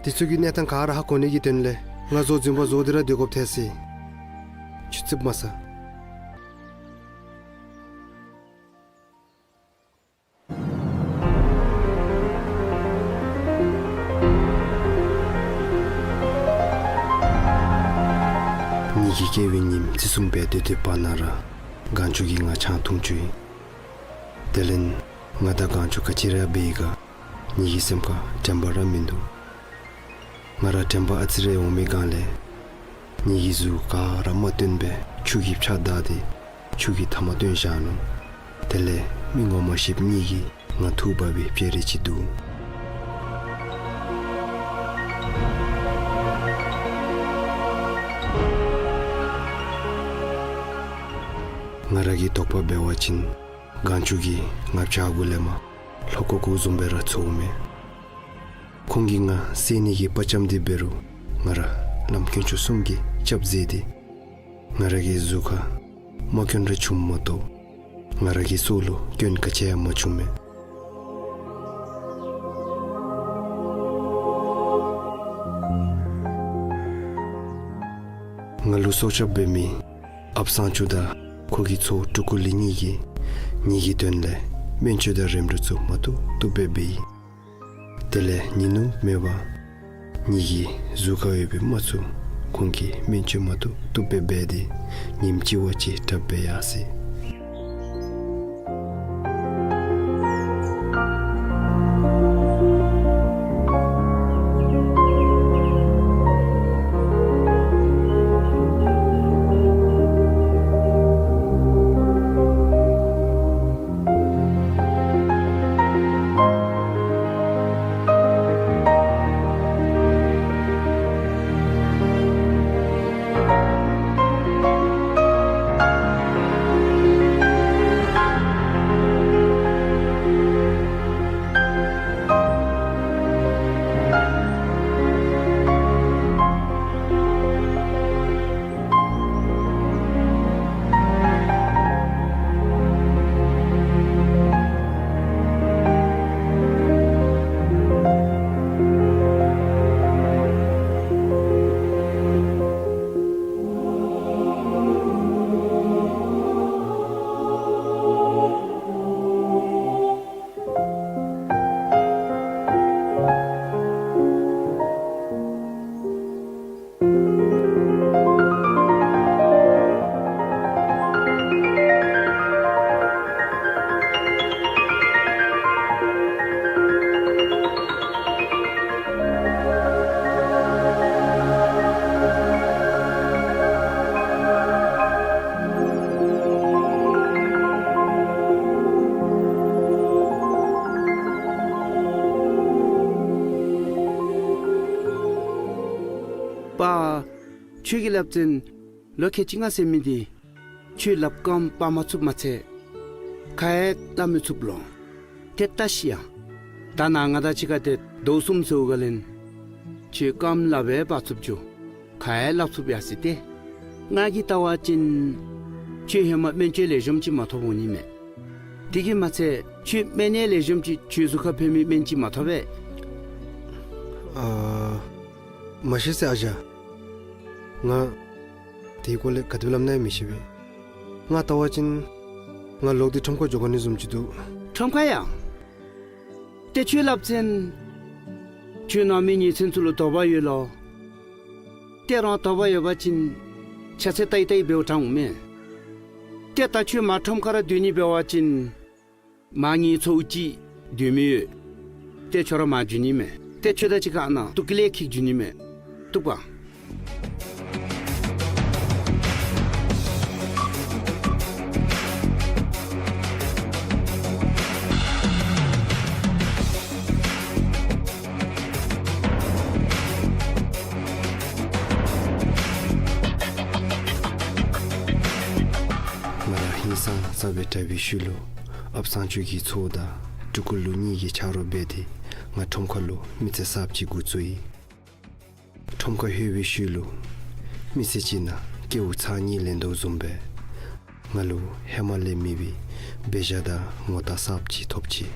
དེ་ཚུ་གི་གནས་སྟངས་ག་ར་ཧ་གོ་ནི་གི་དོན་ལས་ང་བཟོ་རྫུན་པ་བཟོ་སྟེ་ར་སྡོད་དགོཔ་ཐལ་སོ་ཡི། ཁྱོད་ཙིགཔ་མ་ཟ། ངེ་གི་སྐྱེ་བའི་ཉིནམ་བརྩི་སྲུང་འབད་སྡོད་སྡོད་པ་ནང་ར་སྒང་ཕྱུག་གིས་ང་ཆང་འཐུང་བཅུག་ཡི། དེ་ལས་ང་དང་སྒང་ཕྱུག་ག་ཅི་ར་འབད་ཡི་ག་ངེ་གི་སེམས་ཁར་དྲན་པ་ར་མིན་འདུག། ང་ར་དྲན་པ་ཨ་ཙི་རེ་འོང་མི་སྒང་ལས་ངེ་གི་གཟུགས་ག་ར་མ་བཏོན་པར་ཆུ་གིས་ཕྱགས་བདའ་སྟེ་ཆུ་གིས་མཐའ་མ་བཏོན་བཞག་ནུག། དེ་ལས་མི་ངོ་མ་ཤེསཔ་གཉིས་ཀྱིས་ང་འཐུ་འབག་པའི་སྤྱན་རས་གཟིགས་འདུག། ང་ར་གིས་དོགས་པ་འབད་བ་ཅིན་སྒང་ཕྱུག་གིས་ང་བྱག་གུ་ལས་མར་ལྷོ་ཀོ་ཀོ་བཟུམ་སྦེ་ར་ཚོརཝ་མས། ཁོང་གིས་ང་བསད་ནི་གི་དཔའ་བཅམ་སྟེ་འབད་རུང་ང་ར་བླམ་དཀོན་མཆོག་གསུམ་གྱིས་སྐྱབས་མཛད་དེ་ང་ར་གི་གཟུགས་ཁར་རྨ་སྐྱོན་རེ་བྱུངམ་མ་གཏོགས་ང་ར་གི་སྲོག་ལུ་སྐྱོན་ག་ཅི་ཡང་མ་བྱུང་མས། ང་ལུ་སྲོག་སྐྱབས་འབད་མི་ཨཔ་སངས་ཆུ་དང་ཁོ་གི་ཚའོ་ཀྲུ་ཀུ་ལི་གཉིས་ཀྱིས་ངེ་གི་དོན་ལས་སྨན་བཅོས་དང་རིམ་གྲོ་ཚུ་མ་བཏུབ་བཏུབ་སྦེ་འབད་ཡི། དེ་ལས་ཉིན་ནུབ་མེད་པར་ངེ་གི་གཟུགས་ཁར་ཡོད་པའི་རྨ་ཚུ་ཁོང་གིས་སྨན་བཅོས་མ་བཏུབ་བཏུབ་སྦེ་འབད་དེ་ཉིནམ་གཅིག་བ་ཅིག་དྲགཔ་སྦེ་ཡར་སོ་ཡི། པ། ཁྱོད་ཀྱིས་སླབ་ཚུན་ལོ་ཁལ་གཅིག་ལྔ་ཟེར་མི་འདི་ཁྱོད་ལགཔ་རྐངམ་སྤར་མ་ཚུགསཔ་མ་ཚད་ཁ་ཡང་སླབ་མི་ཚུགསཔ་ལོ། ཏེ་བལྟ་ཤིག་ཡ། ད་ནཱ་ང་དང་གཅིག་ཁར་ཏེ་ཟླཝ་གསུམ་ཟེརཝ་ཁ་ལས་ཁྱོད་རྐངམ་ལགཔ་ཡང་སྤར་ཚུགསཔ་འགྱོ། ཁ་ཡང་སླབ་ཚུགསཔ་ཡར་སོང་སྟེ། ང་གིས་བལྟ་བ་ཅིན་ཁྱོད་ཧེ་མ་སྨན་བཅོས་ལེགས་ཤོམ་ཅིག་མ་ཐོབ་འོང་ནི་མས། དེ་གིས་མ་ཚད་ཁྱོད་སྨན་ཡང་ལེགས་ཤོམ་ཅིག་ཁྱོད་གཟུགས་ཁར་ཕན་མི་སྨན་ཅིག་མ་ཐོབ་པས། ཨ། མ་ཤེས་ཟེར་ཨ་ཞང་། ང་དེའི་སྐོར་ལས་ག་དེ་སྦེ་སླབ་ན་ཡང་མི་ཤེས་པས། ང་བལྟ་བ་ཅིན་ང་ལོག་སྟེ་ཁྲོམ་ཁར་འགྱོ་དགོ་ནི་བཟུམ་ཅིག་འདུག། ཁྲོམ་ཁར་ཡ། ཏེ་ཁྱོད་སླབ་ཚུན་ཁྱོད་ནང་མི་ཉེ་ཚན་ཚུ་ལུ་དོགས་པ་ཡོད་ལོ། ཏེ་རང་དོགས་པ་ཡོད་པ་ཅིན་ཕྱག་འཚལ་ཏེ་ཏེ་འབདཝ་དྲག་འོང་མས། ཏེ་ད་ཁྱོད་མར་ཁྲོམ་ཁར་ར་སྡོད་ནི་འབད་བ་ཅིན་མར་ངེའི་ཚ་བོ་ཅིག་སྡོད་མི་ཡོད། ཏེ་ཁྱོད་ར་མར་འགྱོ་ནི་མས། ཏེ་ཁྱོད་དང་གཅིག་ཁར་ཨ་ནཱ་སྟུག་ཀི་ལས་འཁྱིད་འགྱོ་ནི་མས། སྟུག་པ། ང་ར་ཧིང་སངས་ས་སྦེ་དྲག་པའི་ཤུལ་ལུ་ཨཔ་སངས་ཆོས་ཀྱི་ཚ་བོ་དང་སྤྲུལ་སྐུ་ལུ་གཉིས་ཀྱིས་ཆ་རོགས་འབད་དེ་ང་ཁྲོམ་ཁ་ལུ་མི་ཚེ་གསརཔ་ཅིག་འགོ་བཙུགས་ཡི། ཁྲོམ་ཁར་ལྷོད་པའི་ཤུལ་ལུ་མི་ཚེ་གཅིག་ནང་སྐྱེ་བོ་ཚར་གཉིས་ལེན་དོ་བཟུམ་སྦེ་ང་ལུ་ཧེ་མ་ལས་མེད་པའི་འབད་བཞག་དང་ངོ་རྟགས་གསརཔ་ཅིག་ཐོབ་ཅི།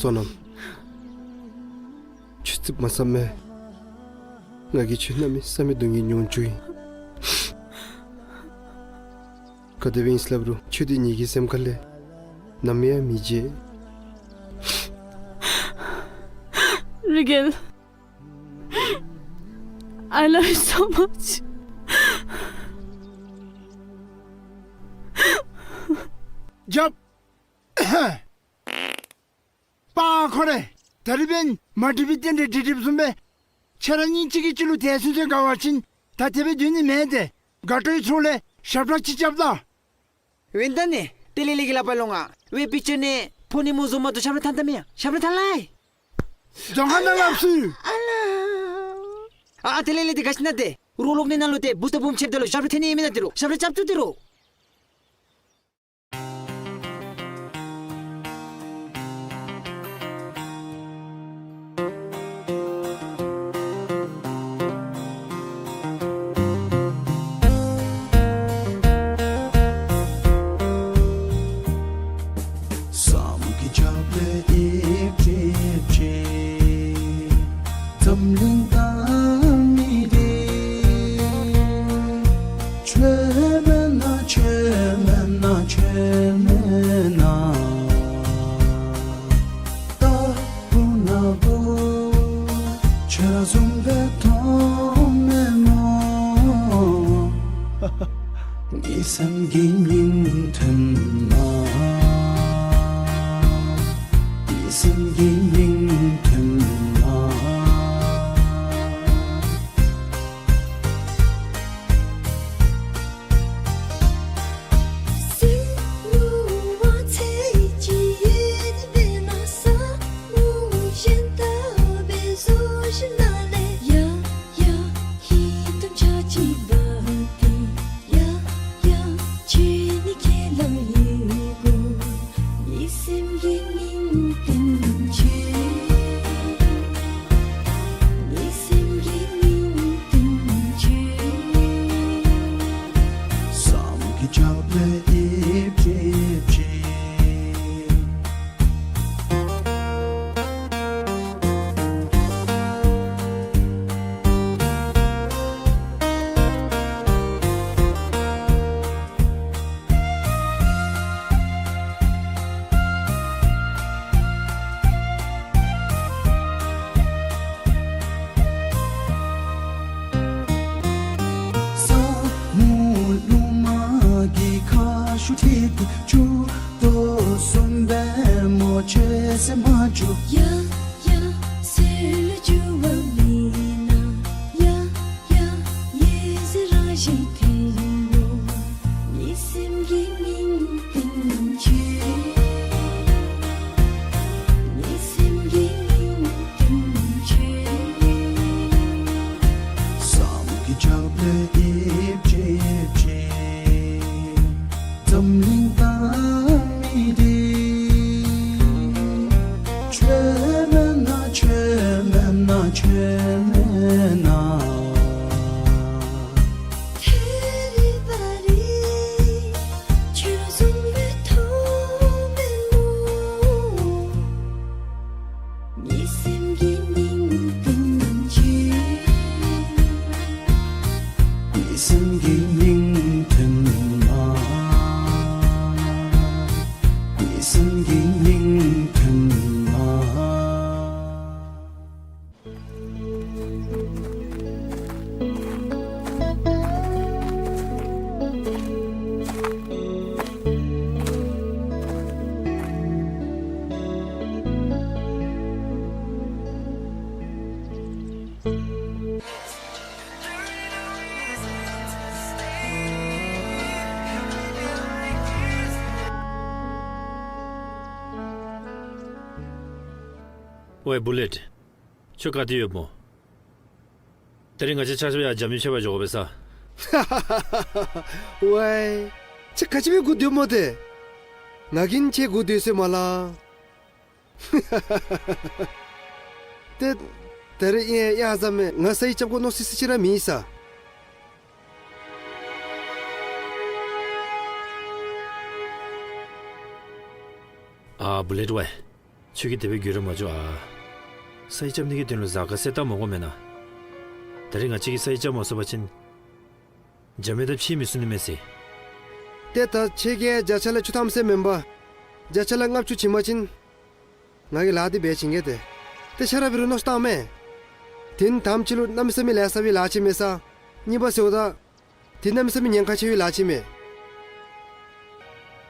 བསོད་ནམས། ཁྱོད་ཙིགཔ་མ་ཟ་མས། ང་གིས་ཁྱོད་གནམ་མེད་ས་མེད་སྡུག་བསྔལ་མྱོང་བཅུག་ཡི། ག་དེ་སྦེ་ཨིན་སླབ་རུང་ཁྱོད་འདི་ངེ་གི་སེམས་ཁ་ལས་ནམ་ཡང་མི་བརྗེད། རིག་རྒྱལ། I love you so much. རྒྱབ། པ་ཁོ་རེ། ད་རིས་འབདན་མ་འགྲིག་པའི་རྟེན་འབྲེལ་འགྲིག་འགྲིགཔ་བཟུམ་སྦེ། ཁྱེད་ར་གཉིས་གཅིག་གིས་གཅིག་ལུ་དེ་ཚུན་ཚོད་དགའ་བ་ཅིན་ད་དེ་སྦེ་སྡོད་ནི་མེད་དེ། དགའ་སྤྲོའི་ཚོགས་ལས་ཞབས་ཁྲ་ཅིག་རྐྱབ་ད། ཝེན་ད་ནི་ཏེ་ལེ་ལེ་གི་ལག་པར་ལོང་ང་། ཝེ་པིག་ཅར་ནི་ཕོ་ནི་མོ་བཟུམ་མ་བཏུབ། ཞབས་ཁྲ་འཐེན་ད་མི་ཡ། ཞབས་ཁྲ་འཐེན་ལགས། རྫོང་ཁ་ནང་ལགས་སུ། ཨ་ལ། ཨ་ཨ་ཏེ་ལེ་ལེ་འདི་ག་ཅི་ཨིན་ན་ཏེ། རོགས་ལོག་ནི་ནང་ལུ་ཏེ་བུ་སྟོབས་སྦོམ་ཆེ་དེ་ལུ་ཞབས་ཁྲ་འཐེན་ནི་ཨིན་མེན་ན། ཏེ་རོགས་ཞབས་ཁྲ་རྐྱབ་བཅུག་ཏེ་རོགས། འཛམ་གླིང་དང་མི་སྡེ། ཆོས་མེན་ན་ཆོས་མེན་ན་ཆོས་མེན་ན། ལྟ་བུ་ན་བུ་ཁྱོད་ར་བཟུམ་སྦེ་མཐོང་མེད་སྨོ། ངའི་སེམས་ཀྱི་སྙིང་དོན་མ། ངའི་སེམས་ཀྱི་སྙིང་དོན་མ། ས་མུ་ལུ་མ་གི་ཁ་ཤུ་ཐིག་ཆུ་ ཝའེ་བུ་ལེཊ། ཁྱོད་ག་ཏེ་ཡོདཔ་སྨོ། ད་རིས་ང་བཅས་ཆ་ཁྱབ་ཡར་རྒྱ་མི་འཕྱད་པར་འགྱོ་དགོ་པས་ས། ཝའེ། ཁྱོད་ག་ཅི་སྦེ་སྒུག་སྡོདཔ་སྨོ་ཏེ། ང་གིས་ཁྱོད་སྒུག་སྡོད་ས་མ་ལང་། ཏེ་ད་རིས་ཡང་ཡར་བཟའ་མས། ང་ས་ཡིག་རྐྱབ་དགོ་མནོ་སི་སི་ཅིག་ར་མེད་ས། ཨ་བུ་ལེཊ་ཝའེ། ཁྱོད་ཀྱིས་དེ་སྦེ་འགྱོད་ར་མ་བཅུག་ཨ། ས་ཡིག་རྐྱབ་ནི་གི་དོན་ལུ་གཟའ་སྐར་གསལ་བཏབ་མ་དགོ་མེན་ན། ད་རིས་ང་བཅས་ཀྱིས་ས་ཡིག་རྐྱབ་མ་ཚུགས་པ་ཅིན་རྒྱ་མི་དང་འཕྱད་མི་ཚུགས་ནི་མས་ཟེར། ཏེ་ད་ཁྱོད་ཀྱིས་བརྒྱ་ཆ་ལས་བཅུ་ཐམ་ཟེར་མེན་པར་བརྒྱ་ཆ་ལས་ལྔ་བཅུ་བྱིན་པ་ཅིན་ང་གིས་ལཱ་འདི་འབད་བྱིན་གེ་ཏེ། ཏེ་ཁྱོད་ར་འབད་རུང་མནོ་བསམ་བཏང་མས། དེ་ནི་དང་པ་ཅིག་ལུ་གནམ་མེད་ས་མེད་ལེགས་ས་སྦེ་ལཱ་ཅིག་མེད་ས། གཉིས་པ་ཟེརཝ་ད་དེ་གནམ་མེད་ས་མེད་ཉེན་ཁ་ཆེ་བའི་ལཱ་ཅིག་མས།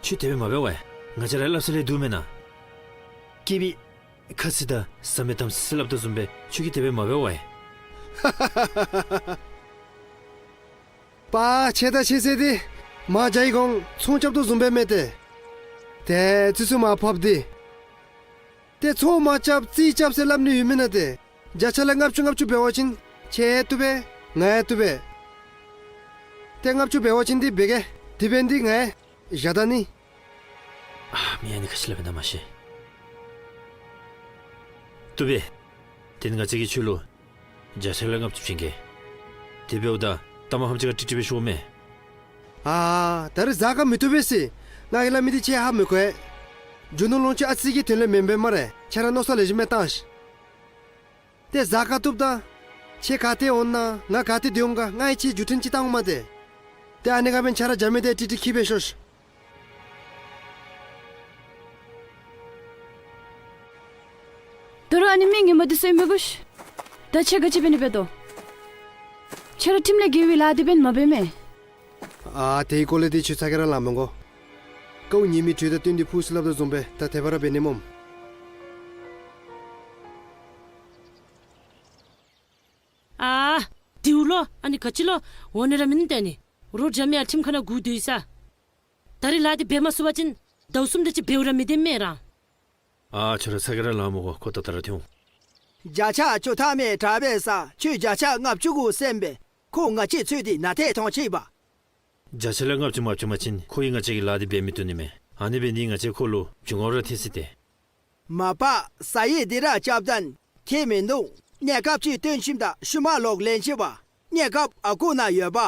ཁྱོད་དེ་སྦེ་མ་འབད་ཝའེ། ང་བཅས་ར་སླབ་ས་ལས་འདུག་མེན་ན། སྐྱེས་པའི་ཁ་ཚིག་དང་བཟའ་མི་དམ་ཚིག་སླབ་དོ་བཟུམ་སྦེ་ཁྱོད་ཀྱིས་དེ་སྦེ་མ་འབད་ཝའེ། པ་ཁྱོད་དང་ཁྱོད་ཟེར་དེ་མ་བྱ་ཡི་གོང་ཚོང་རྐྱབ་དོ་བཟུམ་སྦེ་མས་ཏེ། ཏེ་ཚུ་ཚུ་མར་ཕབ་སྟེ། ཏེ་ཚོང་མ་རྐྱབ་རྩིས་རྐྱབ་ཟེར་སླབ་ནི་ཡོད་མེན་ན་ཏེ། བརྒྱ་ཆ་ལས་ལྔ་བཅུ་ལྔ་བཅུ་འབད་བ་ཅིན་ཁྱོད་ཡང་བཏུབ་པས། ང་ཡང་བཏུབ་པས། ཏེ་ལྔ་བཅུ་འབད་བ་ཅིན་འདི་འབད་གེ། དེ་འབདན་འདི་ང་ཡང་བཞག་ད་ནི། ཨ་མི་ཨ་ནི་ག་ཅི་སླབ་ཨིན་ན་མ་ཤེས། བཏུབ་པས། དེ་ནི་ང་བཅས་ཀྱིས་ཁྱོད་ལུ་བརྒྱ་ཆ་ལས་ལྔ་བཅུ་བྱིན་གེ། དེ་འབདཝ་ད་ལྟ་མ་ཧམ་ཅིག་ཁར་ཀྲིག་ཀྲི་སྦེ་ཤོག་མས། ཨ་ད་རིས་གཟའ་སྐར་མི་བཏུབ་པས་ཟེར་ང་གིས་སླབ་མི་འདི་ཁྱོད་ཧ་མི་གོ་བས། རྒྱུ་ནོར་ལོངས་སྤྱོད་ཨ་ཙི་གི་དོན་ལས་མེན་པས་སྨ་རེ། ཁྱོད་ར་མནོ་བསམ་ལེགས་ཤོམ་སྦེ་བཏང་ཤིག། ཏེ་གཟའ་སྐར་བཏུབ་ད་ཁྱོད་ག་ཏེ་འོང་ན་ང་ག་ཏེ་སྡོད་འོང་ག། ང་ཡང་ཁྱོད་རྒྱུ་མཐུན་ཅིག་བཏང་འོང་མས་ཏེ། ཏེ་ཨ་ནི་ག་འབདན་ཁྱོད་ར་རྒྱ་མི་དང་ཀྲིག་ཀྲི་འཁྱིད་སྦེ་ཤོག་ཤིག། ད་རུང་ཨ་ནི་མི་ངན་པ་འདི་ཚུ་ཡང་མི་དགོ་ཤིག། ད་ཁྱོད་ག་ཅི་འབད་ནི་འབད་དོ། ཁྱོད་ར་ཁྲིམས་ལས་འགལ་བའི་ལཱ་འདི་འབདན་མ་འབད་མས། ཨ་དེའི་སྐོར་ལས་འདི་ཁྱོད་ཚ་གྱང་ར་ལང་མི་དགོ། ཀཝ་ཉེས་མི་དྲོད་དང་བསྟུན་ཏེ་ཕུལ་ཟེར་སླབ་དོ་བཟུམ་སྦེ་ད་དེ་སྦེ་ར་འབད་ནི་སྨོ། ཨ་དེའུ་ལོ། ཨ་ནི་ག་ཅི་ལོ། འོང་ནི་ར་མིན་ཏེ་ནི། རོགས་རྒྱ་མི་ཡར་ཁྲིམས་ཁང་ནང་སྒུག་སྡོད་ཡི་ས། ད་རིས་ལཱ་འདི་འབད་མ་ཚུགས་པ་ཅིན་ཟླཝ་གསུམ་དེ་ཅིག་འབདཝ་ར་མི་བདེ་མས་ར། ཨ་ཁྱོད་ར་ཚ་གྱང་ར་ལང་མི་དགོ། ཁོ་ད་ལྟ་ར་ཐོན་འོང་། བརྒྱ་ཆ་བཅུ་ཐམ་མས་དྲག་པས་ས། ཁྱོད་བརྒྱ་ཆ་ལྔ་བཅུ་དགོ་ཟེར་ཨིན་པས། ཁོ་ང་བཅས་འཚོལ་ཏེ་ནཱ་ཐད་ཐོན་ཅི་པ། བརྒྱ་ཆ་ལས་ལྔ་བཅུ་མ་བྱིན་པ་ཅིན་ཁོ་གིས་ང་བཅས་ཀྱི་ལཱ་འདི་འབད་མི་བཏུབ་ནི་མས། ཨ་ནི་འབདན་འདི་ང་བཅས་ཁོ་ལུ་འབྱུང་བ་ར་འཐེན་ཅི་ཏེ། མ་པ་ས་ཡིག་འདི་ར་རྐྱབ་ད་ནི་ཁྱད་མིན་འདུག། གནས་སྐབས་ཅིག་སྟོན་ཞིནམ་ད་ཤུལ་མ་ལོག་ལེན་ཅི་པ། གནས་སྐབས་ཨ་ཁུ་ནང་ཡོད་པ།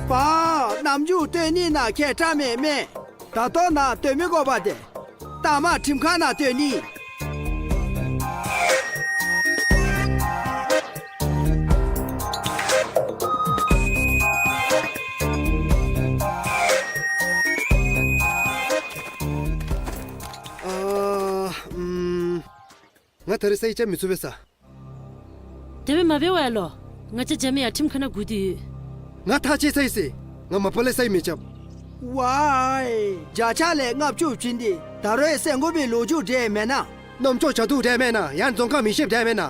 པ། རྣམ་འགྱུར་སྟོན་ནི་ནང་ཁྱད་ཆོས་མེད་མས། ད་ལྟོ་ནཱ་སྡོད་མི་དགོ་པ་ཏེ། ལྟ་མ་ཁྲིམས་ཁང་ནང་སྡོད་ནི། ཨ་ཨམ། ང་ད་རིས་ས་ཡིག་རྐྱབ་མི་ཚུགས་པས་ས། དེ་སྦེ་མ་འབད་ཝའེ་ལོ། ང་བཅས་རྒྱ་མི་ཡར་ཁྲིམས་ཁང་ནང་སྒུག་སྟེ་ཡོད། ང་ཐག་བཅད་ཚར་ཡི་ཟེར། ང་མ་པ་ལས་ས་ཡིག་མི་རྐྱབ། ཝའེ། བརྒྱ་ཆ་ལས་ལྔ་བཅུ་བྱིན་ཏེ་ད་རུང་ཡང་སེམས་འགུག་པའི་ལོ་རྒྱུས་འདྲས་མེན་ན། རྣམ་ཅོ་བྱ་དུ་འདྲས་མེན་ན། ཡང་རྫོང་ཁ་མི་ཤེསཔ་འདྲས་མེན་ན།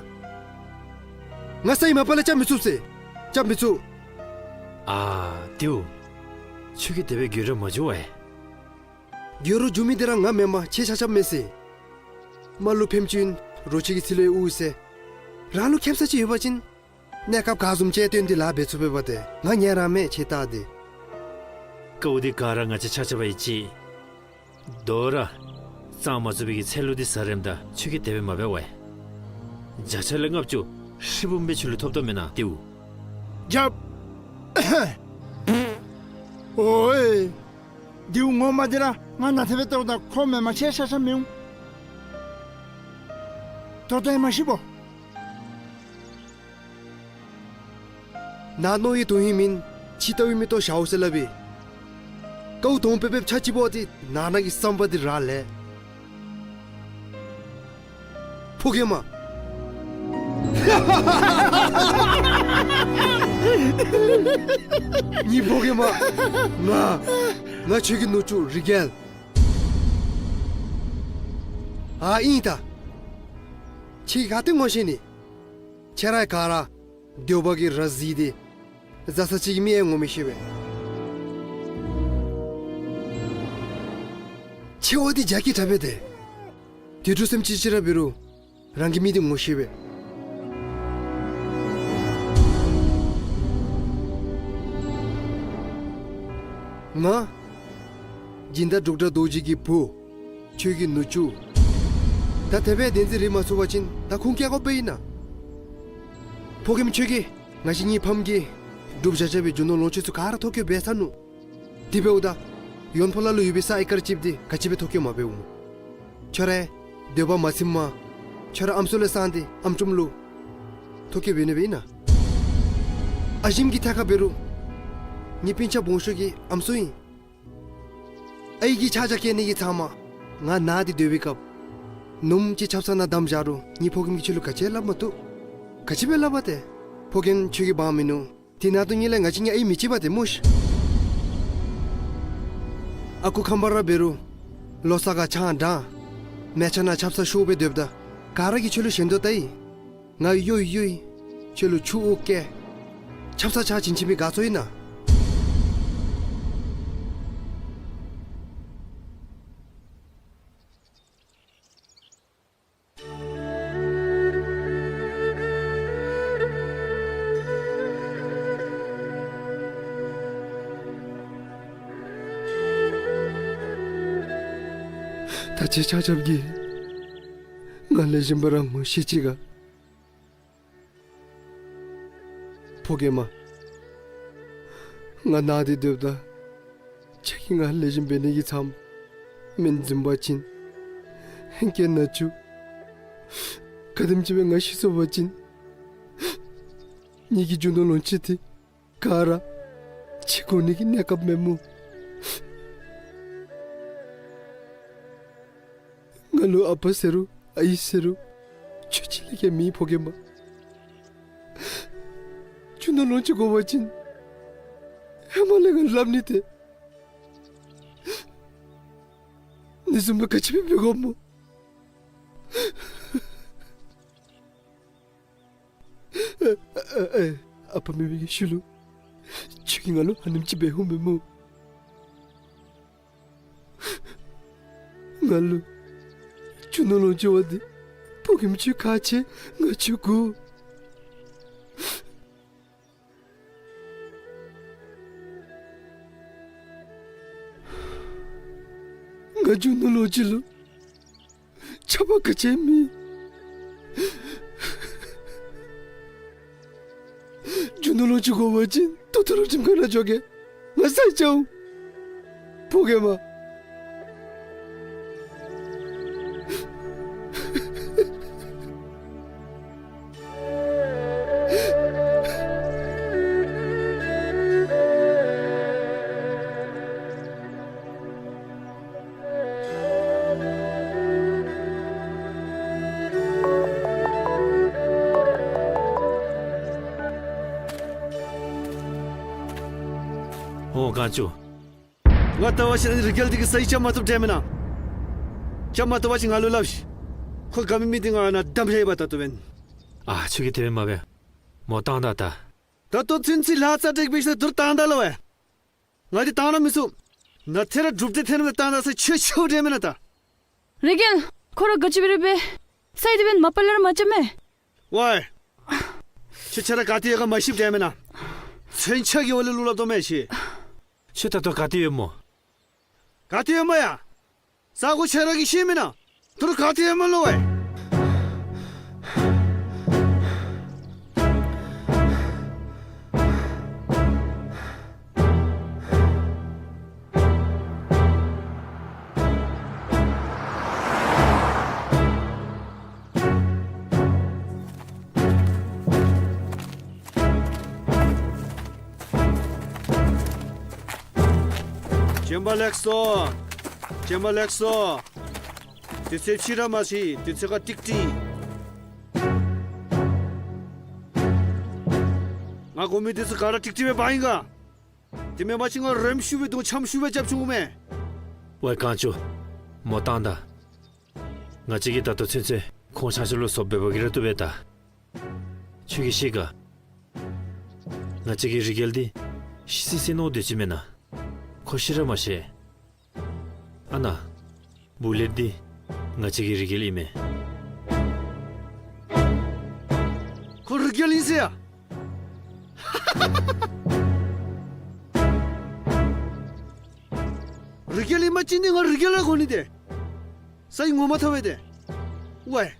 ང་ས་ཡིག་མ་པ་ལས་རྐྱབ་མི་ཚུགས་ཟེར། རྐྱབ་མི་ཚུགས། ཨ་དེའུ། ཁྱོད་ཀྱིས་དེ་སྦེ་འགྱོད་ར་མ་བཅུག་ཝའེ། འགྱོད་ར་འགྱོ་མི་འདི་ར་ང་མེན་པར་ཁྱེད་ཆ་ཁྱབ་མས་ཟེར། མ་ལུ་ཕནམ་ཅིག་ཨིན་རོགས་ཅིག་གི་ཚིག་ལུ་ཡང་ཨུ་ཟེར། རང་ལུ་ཁེབ་ས་ཅིག་ཡོད་པ་ཅིན་གནས་སྐབས་ག་བཟུམ་ཅིག་སྟོན་ཏེ་ལཱ་འབད་ཚུགས་པས་པ་ཏེ། ང་ཉན་ར་མེད་ཁྱེད་ལྟ་སྟེ། ཀཝ་འདི་ག་ར་ང་བཅས་ཆ་ཁྱབ་ཀྱིས་བཅད། དོ་རུང་གཙང་མ་བཙུགས་པའི་གི་ཚལ་ལུ་འདི་ཟ་རནམ་ད་ཁྱོད་ཀྱིས་དེ་སྦེ་མ་འབད་ཝའེ། བརྒྱ་ཆ་ལས་ལྔ་བཅུ་ཧྲིལ་བུམ་སྦེ་ཁྱོད་ལུ་ཐོབ་དོ་མེན་ན་དེའུ། རྒྱབ། ཨོའི། དེའུ་ངོ་མ་འདི་ར་ང་ནཱ་ཐད་སྦེ་བལྟཝ་ད་ཁོ་མེན་པར་ཁྱེད་ཆ་ཁྱབ་མི་འོང་། ད་ལྟོ་ཡང་མ་ཤེས་པོ། ནཱ་མནོ་བའི་དོན་ཧིང་མེན། ཕྱི་ལྟ་བའི་མིག་ཏོ་ཞརཝ་ཟེར་སླབ་ཨིན། ཀཝ་དོང་པེ་པེ་ཆ་གཅིག་པོ་འདི་ནང་ན་གི་བསམ་པ་འདི་ར་ལས། ཕོ་རྒནམ། ངེའི་ཕོ་རྒནམ། ང་ང་ཁྱོད་ཀྱི་ནུ་གཅུང་རི་གེལ། ཨ་ཨིན་ད། ཁྱོད་ག་ཏེ་ངོ་ཤེས་ནི། ཁྱོད་ར་ག་ར་འདོད་པ་གིས་ར་བཟི་སྟེ་བཟའ་ས་ཅིག་མེད་ངོ་མི་ཤེས་པས། ཁྱོད་འོ་དེ་རྒྱ་སྐྱེད་དྲགས་པས་ཏེ། དུད་འགྲོ་སེམས་ཅན་ཅིག་ར་འབད་རུང་རང་གི་མི་དེ་ངོ་ཤེས་པས། ང་སྦྱིན་བདག་འབྲུག་སྒྲ་རྡོ་རྗེ་གི་བུ། ཁྱོད་ཀྱི་ནུ་གཅུང་། ད་དེ་སྦེ་བདེན་འཛིན་རེ་མ་ཚོར་བ་ཅིན་ད་ཁུངས་སྐྱེལ་དགོཔ་ཨིན་ན། ཕོ་རྒནམ་ཁྱོད་ཀྱིས་ང་བཅས་གཉིས་ཕམ་གྱིས་སྒྲུབ་བཞག་བཞག་པའི་རྒྱུ་ནོར་ལོངས་སྤྱོད་ཚུ་ག་ར་ཐོ་བཀོད་འབད་ཚར་ནུག། དེ་འབདཝ་ད་ཡོན་ཕོ་ལ་ལུ་ཡོད་པའི་ས་ཨེ་ཀར་གཅིག་དེ་ག་ཅི་སྦེ་ཐོ་བཀོད་མ་འབདཝ་སྨོ། ཁྱོད་ར་འདོད་པ་མ་ཚིམ་པར་ཁྱོད་ར་ཨམ་སྲུ་ལས་གསང་སྟེ་ཨམ་ཀྲུམ་ལུ་ཐོ་བཀོད་འབད་ནི་སྦེ་ཨིན་ན། ཨ་ཞིམ་གྱི་ཐད་ཁར་འབད་རུང་ངེའི་སྤུན་ཆ་སྦོམ་ཤོས་ཀྱི་ཨམ་སྲུ་ཨིན། ཨའི་གིས་ཆ་བཞག་བསྐྱལ་ནི་གི་ཚབ་མ་ང་ནཱ་འདི་སྡོད་པའི་སྐབས་ནུམོ་ཅིག་ཆབ་གསང་ནང་བསྡམས་བཞག་རུང་ངེའི་ཕོ་རྒནམ་གྱིས་ཁྱོད་ལུ་ག་ཅི་སླབ་མ་བཏུབ། ག་ཅི་སྦེ་སླབ་པ་ཏེ། ཕོ་རྒནམ་ཁྱོད་ཀྱི་འབངས་མིན་ནུག། དེ་ནང་དུ་ངེ་ལས་ང་བཅས་གཉིས་ཨའི་མི་གཅིག་པ་ཏེ་སྨོ་ཤིག། ཨ་ཁུ་ཁམས་པ་ར་འབད་རུང་ལོ་གསར་ཁར་ཆང་འགྲངས། མལ་ཆ་ནང་ཆབ་གསང་ཤོར་སྦེ་སྡོདཔ་ད་ག་ར་གིས་ཁྱོད་ལུ་ཞེན་དོ་ལྟ་ཡི། ང་གཡོག་གཡོག་ཁྱོད་ལུ་ཆུ་དབུགས་བཀལ། ཆབ་གསང་ཆ་བྱིན་བྱིན་མི་དགའ་ཚོར་ཡི་ན། ད་ཁྱེད་ཆ་ཁྱབ་ཀྱིས་ང་ལེགས་ཤོམ་སྦེ་ར་ངོ་ཤེས་ཅི་ག། ཕོ་རྒནམ། ང་ནཱ་འདི་སྡོདཔ་ད་ཁྱེད་ཀྱིས་ང་ལེགས་ཤོམ་འབད་ནི་གི་ཚབ་མ་མེན་བཟུམ་འབད་བ་ཅིན་ཧེང་སྐལ་ནང་འཁྱུ། ག་དེམ་ཅིག་སྦེ་ང་ཤི་སོང་བ་ཅིན་ངེ་གི་རྒྱུ་ནོར་ལོངས་སྤྱོད་དེ་ག་ར་ཁྱེད་དགོ་ནི་གི་གནས་སྐབས་མེན་སྨོ། ང་ལུ་ཨ་པ་ཟེར་རུང་ཨའི་ཟེར་རུང་ཁྱོད་གཅིག་ལས་ཀྱང་མེད་ཕོ་རྒནམ། རྒྱུ་ནོར་ལོངས་སྤྱོད་དགོ་པ་ཅིན་ཧེ་མ་ལས་ང་སླབ་ནི་ཏེ། ནི་བཟུམ་སྦེ་ག་ཅི་སྦེ་འབད་དགོཔ་སྨོ། ཨ་ཨ་ཨ་ཨ་པ་མེད་པའི་གི་ཤུལ་ལུ་ཁྱོད་ཀྱིས་ང་ལུ་ཨ་ནེམ་ཅིག་འབད་འོང་མེན་སྨོ། ང་ལུ་རྒྱུ་ནོར་ལོངས་སྤྱོད་འདི་ཕོ་རྒནམ་ཁྱོད་ཁག་ཆེ། ང་ཁྱོད་དགོ། ང་རྒྱུ་ནོར་ལོངས་སྤྱོད་ལུ་ཆགས་པ་ག་ཅི་ཡང་མེད། རྒྱུ་ནོར་ལོངས་སྤྱོད་དགོ་པ་ཅིན་ད་ལྟོ་ར་ཁྲིམས་ཁང་ནང་འགྱོ་གེ། ང་ས་ཡི་འགྱོ་འོང་། ཕོ་རྒནམ། ཨོ་རྒན་ཚུ། ང་བལྟ་བ་ཅིན་ཨ་ནི་རི་རྒྱལ་འདི་གིས་ས་ཡི་རྐྱབ་མ་བཏུབ་འདྲཝ་མེན་ན། རྐྱབ་མ་བཏུབ་པ་ཅིན་ང་ལུ་སླབ་ཤིག། ཁོ་དགའ་མི་མི་འདི་ང་ནཱ་བསྡམ་བཞག་ཡི་པ་ད་ལྟོ་འབདན། ཨ་ཁྱོད་ཀྱིས་དེ་སྦེ་མ་འབད། མོ་བཏང་ད་ད། ད་ལྟོ་ཚུན་ཚོད་ལཱ་རྩ་འགྲིག་སྦེ་ཤི་ད་དུར་བཏང་ད་ལོ་ཝའེ། ང་འདི་བཏང་ར་མི་ཚུགས། ནཱ་ཐེ་ར་སྒྲུབ་སྟེ་ཐོན་སྦེ་བཏང་ད་ས་ཁྱོད་ཁྱོད་འདྲཝ་མེན་ན་ད། རི་རྒྱལ། ཁོ་ར་ག་ཅི་འབད་རུང་འབད། ས་ཡི་འདི་འབདན་མ་པ་ལས་ར་མ་རྐྱབ་མས། ཝའེ། ཁྱོད་ཁྱོད་ར་ག་ཏེ་ཡོད་ག་མ་ཤེསཔ་འདྲཝ་མེན་ན། མཚོན་ཆ་གི་འོག་ལས་གླུ་སླབ་དོ་མས་ཤེས། ཁྱོད་ད་ལྟོ་ག་ཏེ་ཡོད་སྨོ། ག་ཏེ་ཡོད་སྨོ་ཡ། ས་གོ་ཁྱོད་ར་གིས་ཤེས་མེན་ན། དུར་ག་ཏེ་ཡོད་སྨོ་ལོ་ཝའེ། གྱོན་པ་ལེགས་སོ། གྱོན་པ་ལེགས་སོ། དུས་ཚོད་ཕྱི་ར་མ་ཤི། དུས་ཚོད་ཁར་ཀྲིག་ཀྲི། ཀོ་མི་འདི་ཚུ་ག་ར་ཀྲིག་ཀྲི་སྦེ་འབག་ཡི་ག། དེ་མེན་པ་ཅིན་ང་རེམ་ཤུགས་སྦེ་དུང་འཆམ་ཤུགས་སྦེ་རྐྱབ་བཅུག་འོང་མས། ཝའེ་གངས་ཅུང་། མོ་བཏང་ད། ང་བཅས་ཀྱིས་ད་ལྟོ་ཚུན་ཚོད་ཁོང་ཆ་ཁྱབ་ལུ་སོ་འབད་འབག་གི་ར་བཏུབ་པས་ད། ཁྱོད་ཀྱིས་ཤེས་ག། ང་བཅས་ཀྱི་རི་རྒྱལ་འདི་ཤི་སི་སི་མནོ་སྡོད་ཅི་མེན་ན། ཁོ་ཤི་ར་མ་ཤི། ཨ་ན། བུ་ལེཊ་འདི་ང་བཅས་ཀྱི་རི་རྒྱལ་ཨིན་མས། ཁོ་རི་རྒྱལ་ཨིན་ཟེར་ཡ། རི་རྒྱལ་ཨིན་པ་ཅིན་ནི་ང་རི་རྒྱལ་ར་གོ་ནི་ཏེ། སའི་ངོ་མ་ཐོབ་པས་ཏེ། ཝའེ།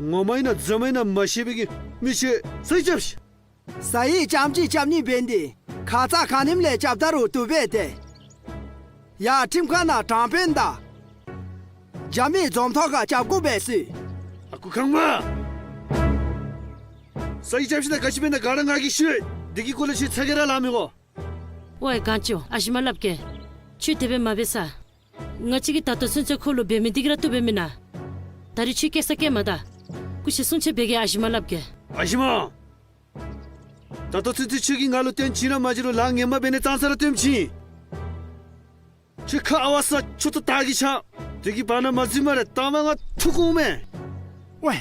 ངོ་མ་ཨིན་ན་རྫུན་མ་ཨིན་ན་མ་ཤེས་པའི་གི་མི་ཆོས་སའི་རྐྱབ་ཤིག། སའི་རྐྱངམ་ཅིག་རྐྱབ་ནི་འབད་ནི་འདི་ཁ་ཙ་ཁ་ཉིནམ་ལས་རྐྱབ་ད་རུང་བཏུབ་པས་ཏེ། ཡར་ཁྲིམས་ཁང་ནང་དྲང་དཔོན་དང་རྒྱབ་མི་འཛོམས་ཐོག་ཁར་རྐྱབ་དགོ་པས་ཟེར། ཨ་ཁུ་ཁང་མ། སའི་རྐྱབ་ཤིག་ད། ག་ཅི་འབད་ན་ག་ར་ང་གིས་ཤེས། འདི་གི་སྐོར་ལས་ཁྱོད་ཚ་གྱང་ར་ལང་མི་དགོ། ཝའེ་གངས་ཅུང་། ཨ་ཞེ་མ་སླབ་གེ། ཁྱོད་དེ་སྦེ་མ་འབད་ས། ང་བཅས་ཀྱིས་ད་ལྟོ་ཚུན་ཚོད་ཁོ་ལུ་འབད་མི་འདི་གིས་ར་བཏུབ་པས་མེན་ན། ད་རིས་ཁྱོད་སྐྱེ་ས་སྐྱེ་མ་ད། སྐུ་མཁྱེན་གསུང་ཆེན་འབད་གེ། ཨ་ཞེ་མ་སླབ་གེ། ཨ་ཞེ་མ། ད་ལྟོ་ཚུན་ཚོད་ཁྱོད་ཀྱིས་ང་ལུ་བསྟུན་བྱིན་ར་མ་བྱིན་རུང་ལཱ་ངན་པ་འབད་ནི་ཙང་ཙ་ར་བསྟུན་བྱིན། ཁྱོད་ཁ་ཨ་ཝ་ཟ་ཁྱོད་ད་ད་གི་ཆ། དེ་གིས་འབག་ན་མ་བརྩི་སྨ་རེ། ད་མ་ང་འཐུ་འོང་མས། ཝའེ།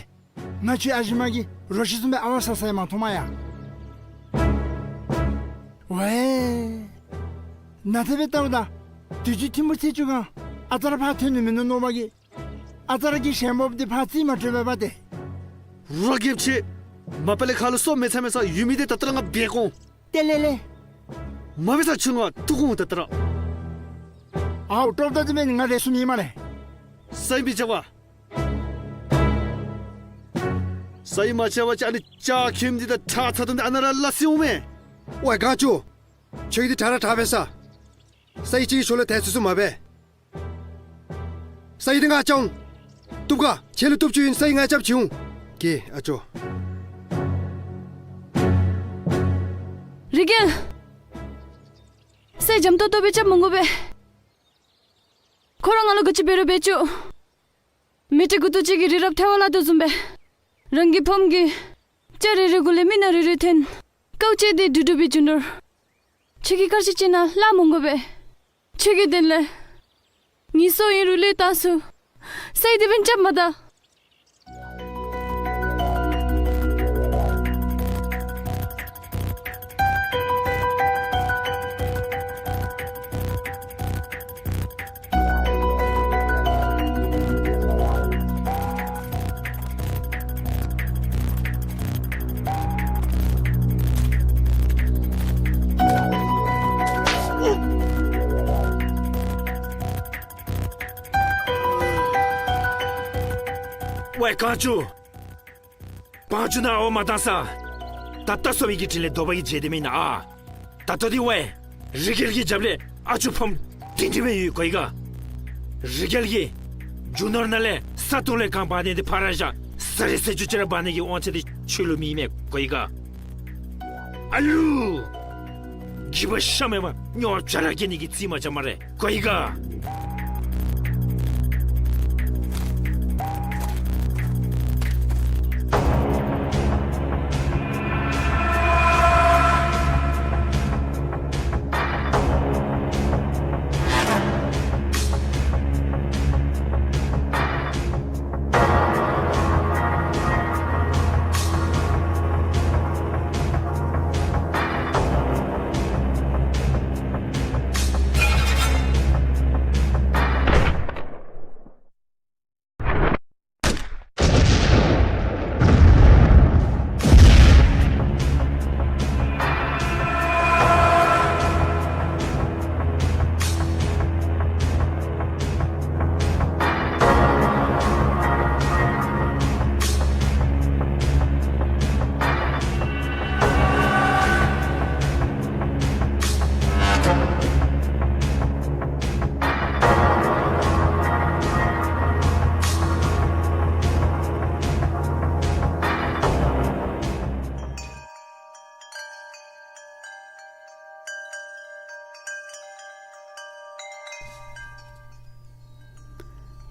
ང་ཁྱོད་ཨ་ཞེ་མ་གི་རོ་ཁྱི་བཟུམ་སྦེ་ཨ་ཝ་ཟ་ས་ཡང་མ་མཐོང་མས་ཡ། ཝའེ། ན་ཚ་སྦེ་བལྟཝ་ད་དུས་ཅི་ཐིམ་ཕུག་ཚེས་བཅུ་གང་ཨ་ཙར་ཕར་ཐོན་ནི་མིན་ནུག་མནོ་བ་གིས། ཨ་ཙར་གྱི་ཞལ་འབགཔ་འདི་ཕར་རྩིས་མ་སྤྲོད་པས་པ་ཏེ། རོགས་རྒྱབ་ཆེ། མ་པ་ལས་ཁ་ལུ་སོ་མེད་ཚ་མེད་ས་ཡོད་མི་འདི་ད་ལྟོ་ར་ང་འབད་དགོ། ཏེ་ལེ་ལེ། མ་འབད་ས་ཁྱོད་ང་འཐུ་འོང་ད་ལྟོ་ར། ཨའོ་ཀྲོབ་ད་འདི་མེན་ང་རེ་སུ་མི་མ་རེ། སའི་མི་བྱ་བ། སའི་མ་བྱ་བ་ཅིན་ཨ་ནི་ཅ་ཁྱིམ་འདི་དང་ཁྲག་ཚ་དུང་འདི་ཨ་ནཱ་ར་ལ་སི་འོང་མས། ཝའེ་གངས་ཅུང་། ཁྱོད་ཀྱིས་འདི་དྲག་ར་དྲག་པས་ས། སའི་ཅིག་གི་ཞོར་ལུ་ཐལ་སུ་སུ་མ་འབད། སའི་འདི་ང་བཅའ་འོང་། བཏུབ་ག། ཁྱོད་ལུ་བཏུབ་བཅུག་ཨིན། སའི་ང་རྐྱབ་བྱིན་འོང་། ཀྱེ་ཨ་ཅོ། རི་རྒྱལ། སའི་འཇམ་ཏོང་ཏོ་སྦེ་རྐྱབ་མི་དགོ་པས། ཁོ་ར་ང་ལུ་ག་ཅི་འབད་རུང་འབད་བཅུག། མེ་སྤྲེལ་མགུ་ཏོ་ཅིག་གིས་རི་རབ་ཐལ་བ་བརླག་དོ་བཟུམ་སྦེ། རང་གི་ཕམ་གྱིས་སྐྱ་རི་རི་གུ་ལས་མི་ནག་རི་རི་འཐེན། ཀའུ་ཅེ་འདི་དུ་དུ་སྦེ་རྒྱུ་ནོར། ཁྱོད་ཀྱིས་ག་ཅི་ཅིག་ན་ལཱ་མི་དགོ་པས། ཁྱོད་ཀྱི་དོན་ལས་ངེའི་སྲོག་ཨིན་རུང་བློས་བཏང་ཚུགས། སའི་དེ་སྦེ་རྐྱབ་མ་ད། ཝའེ་གངས་ཅུང་། བང་ཅུང་ནང་ཨོ་མ་བཏང་ས། ད་ལྟོ་སོ་བའི་གི་དྲིན་ལས་དོགས་པ་གིས་འཇལ་དེ་མེན་ན་ཨ། ད་ལྟོ་འདི་ཝའེ། རི་རྒྱལ་གྱི་རྒྱབ་ལས་ཨ་ཅོ་ཕམ་དིང་དིང་སྦེ་ཡོད་གོ་ཡི་ག། རི་རྒྱལ་གྱི་རྒྱུ་ནོར་ནང་ལས་ས་དུང་ལས་གང་འབག་ནི་འདི་ཕར་བཞག། ས་རི་ས་ཆུ་ཅིག་ར་འབག་ནི་གི་དབང་ཆ་འདི་ཁྱོད་ལུ་མེད་མས་གོ་ཡི་ག། ཨ་ལུ། སྒྱིད་པ་ཤ་མེད་པར་རྙོག་དྲ་ར་སྐྱེལ་ནི་གི་རྩིས་མ་རྐྱབ་སྨ་རེ། གོ་ཡི་ག།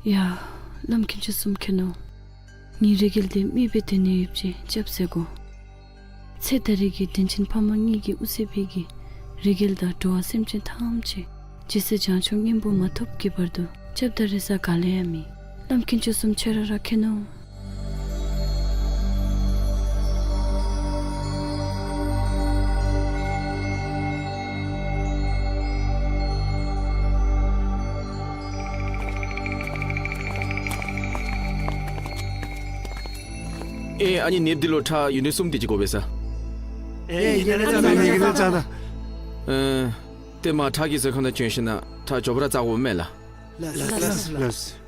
ཡ། བླམ་མཁན་ཆེན་གསུང་མཁན་ནོ། ངེའི་རི་རྒྱལ་འདི་མི་སྦེ་དེ་ནི་ཡོདཔ་ཅིག་རྐྱབ་ཟེར་གོ། ཏེ་ད་རེས་ཀྱི་དྲིན་ཆེན་ཕ་མ་ངེ་གི་དབུ་རྩེ་བའི་གི་རི་རྒྱལ་དང་འགྲོ་བ་སེམས་ཅན་ཐམས་ཅད་རྗེས་སུ་བྱང་ཆུབ་སྙིང་པོ་མ་ཐོབ་ཀྱི་བར་དུ་སྐྱབས་དང་རེ་ས་ག་ལས་ཡང་མེད། བླམ་དཀོན་མཆོག་གསུམ་ཁྱོད་ར་ར་མཁྱེན་ནོ། ཨེ་ཨ་ནི་ནདཔ་འདི་ལུ་ཁྲག་ཡུན་རིང་གསུམ་དེ་ཅིག་དགོ་པས་ཟེར། ཨེ་ཡིན་ན་ཙང་ད། ཨེ་ཏེ་མ་ཁྲག་གི་ཟ་ཁང་ནང་བྱོན་ཞིནམ་ལས་ཁྲག་མགྱོགས་པ་ར་བཙག་དགོ་མས་ལགས། ལགས་ལགས་ལགས།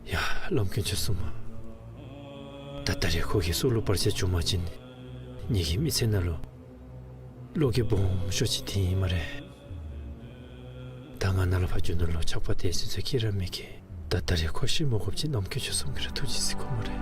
ཡ་བླམ་དཀོན་མཆོག་གསུམ། ད་ད་རེས་ཁོ་གི་སྲོག་ལུ་བར་ཆད་བྱུང་པ་ཅིན་ངེ་གི་མི་ཚེ་ནང་ལུ་བློ་འགྱོད་སྦོམ་ཤོས་ཅིག་འདི་ཨིན་སྨ་རེ། ད་ང་ནཱ་ལས་ཕར་རྒྱུ་ནོར་ལུ་ཆགས་པ་དེ་ཚུན་ཚོད་སྐྱེ་ར་མི་སྐྱེ། ད་ད་རེས་ཁོ་ཤི་མ་དགོཔ་ཅིག་བླམ་དཀོན་མཆོག་གསུམ་གྱིས་ར་ཐུགས་རྗེ་གཟིགས་དགོ་སྨ་རེ།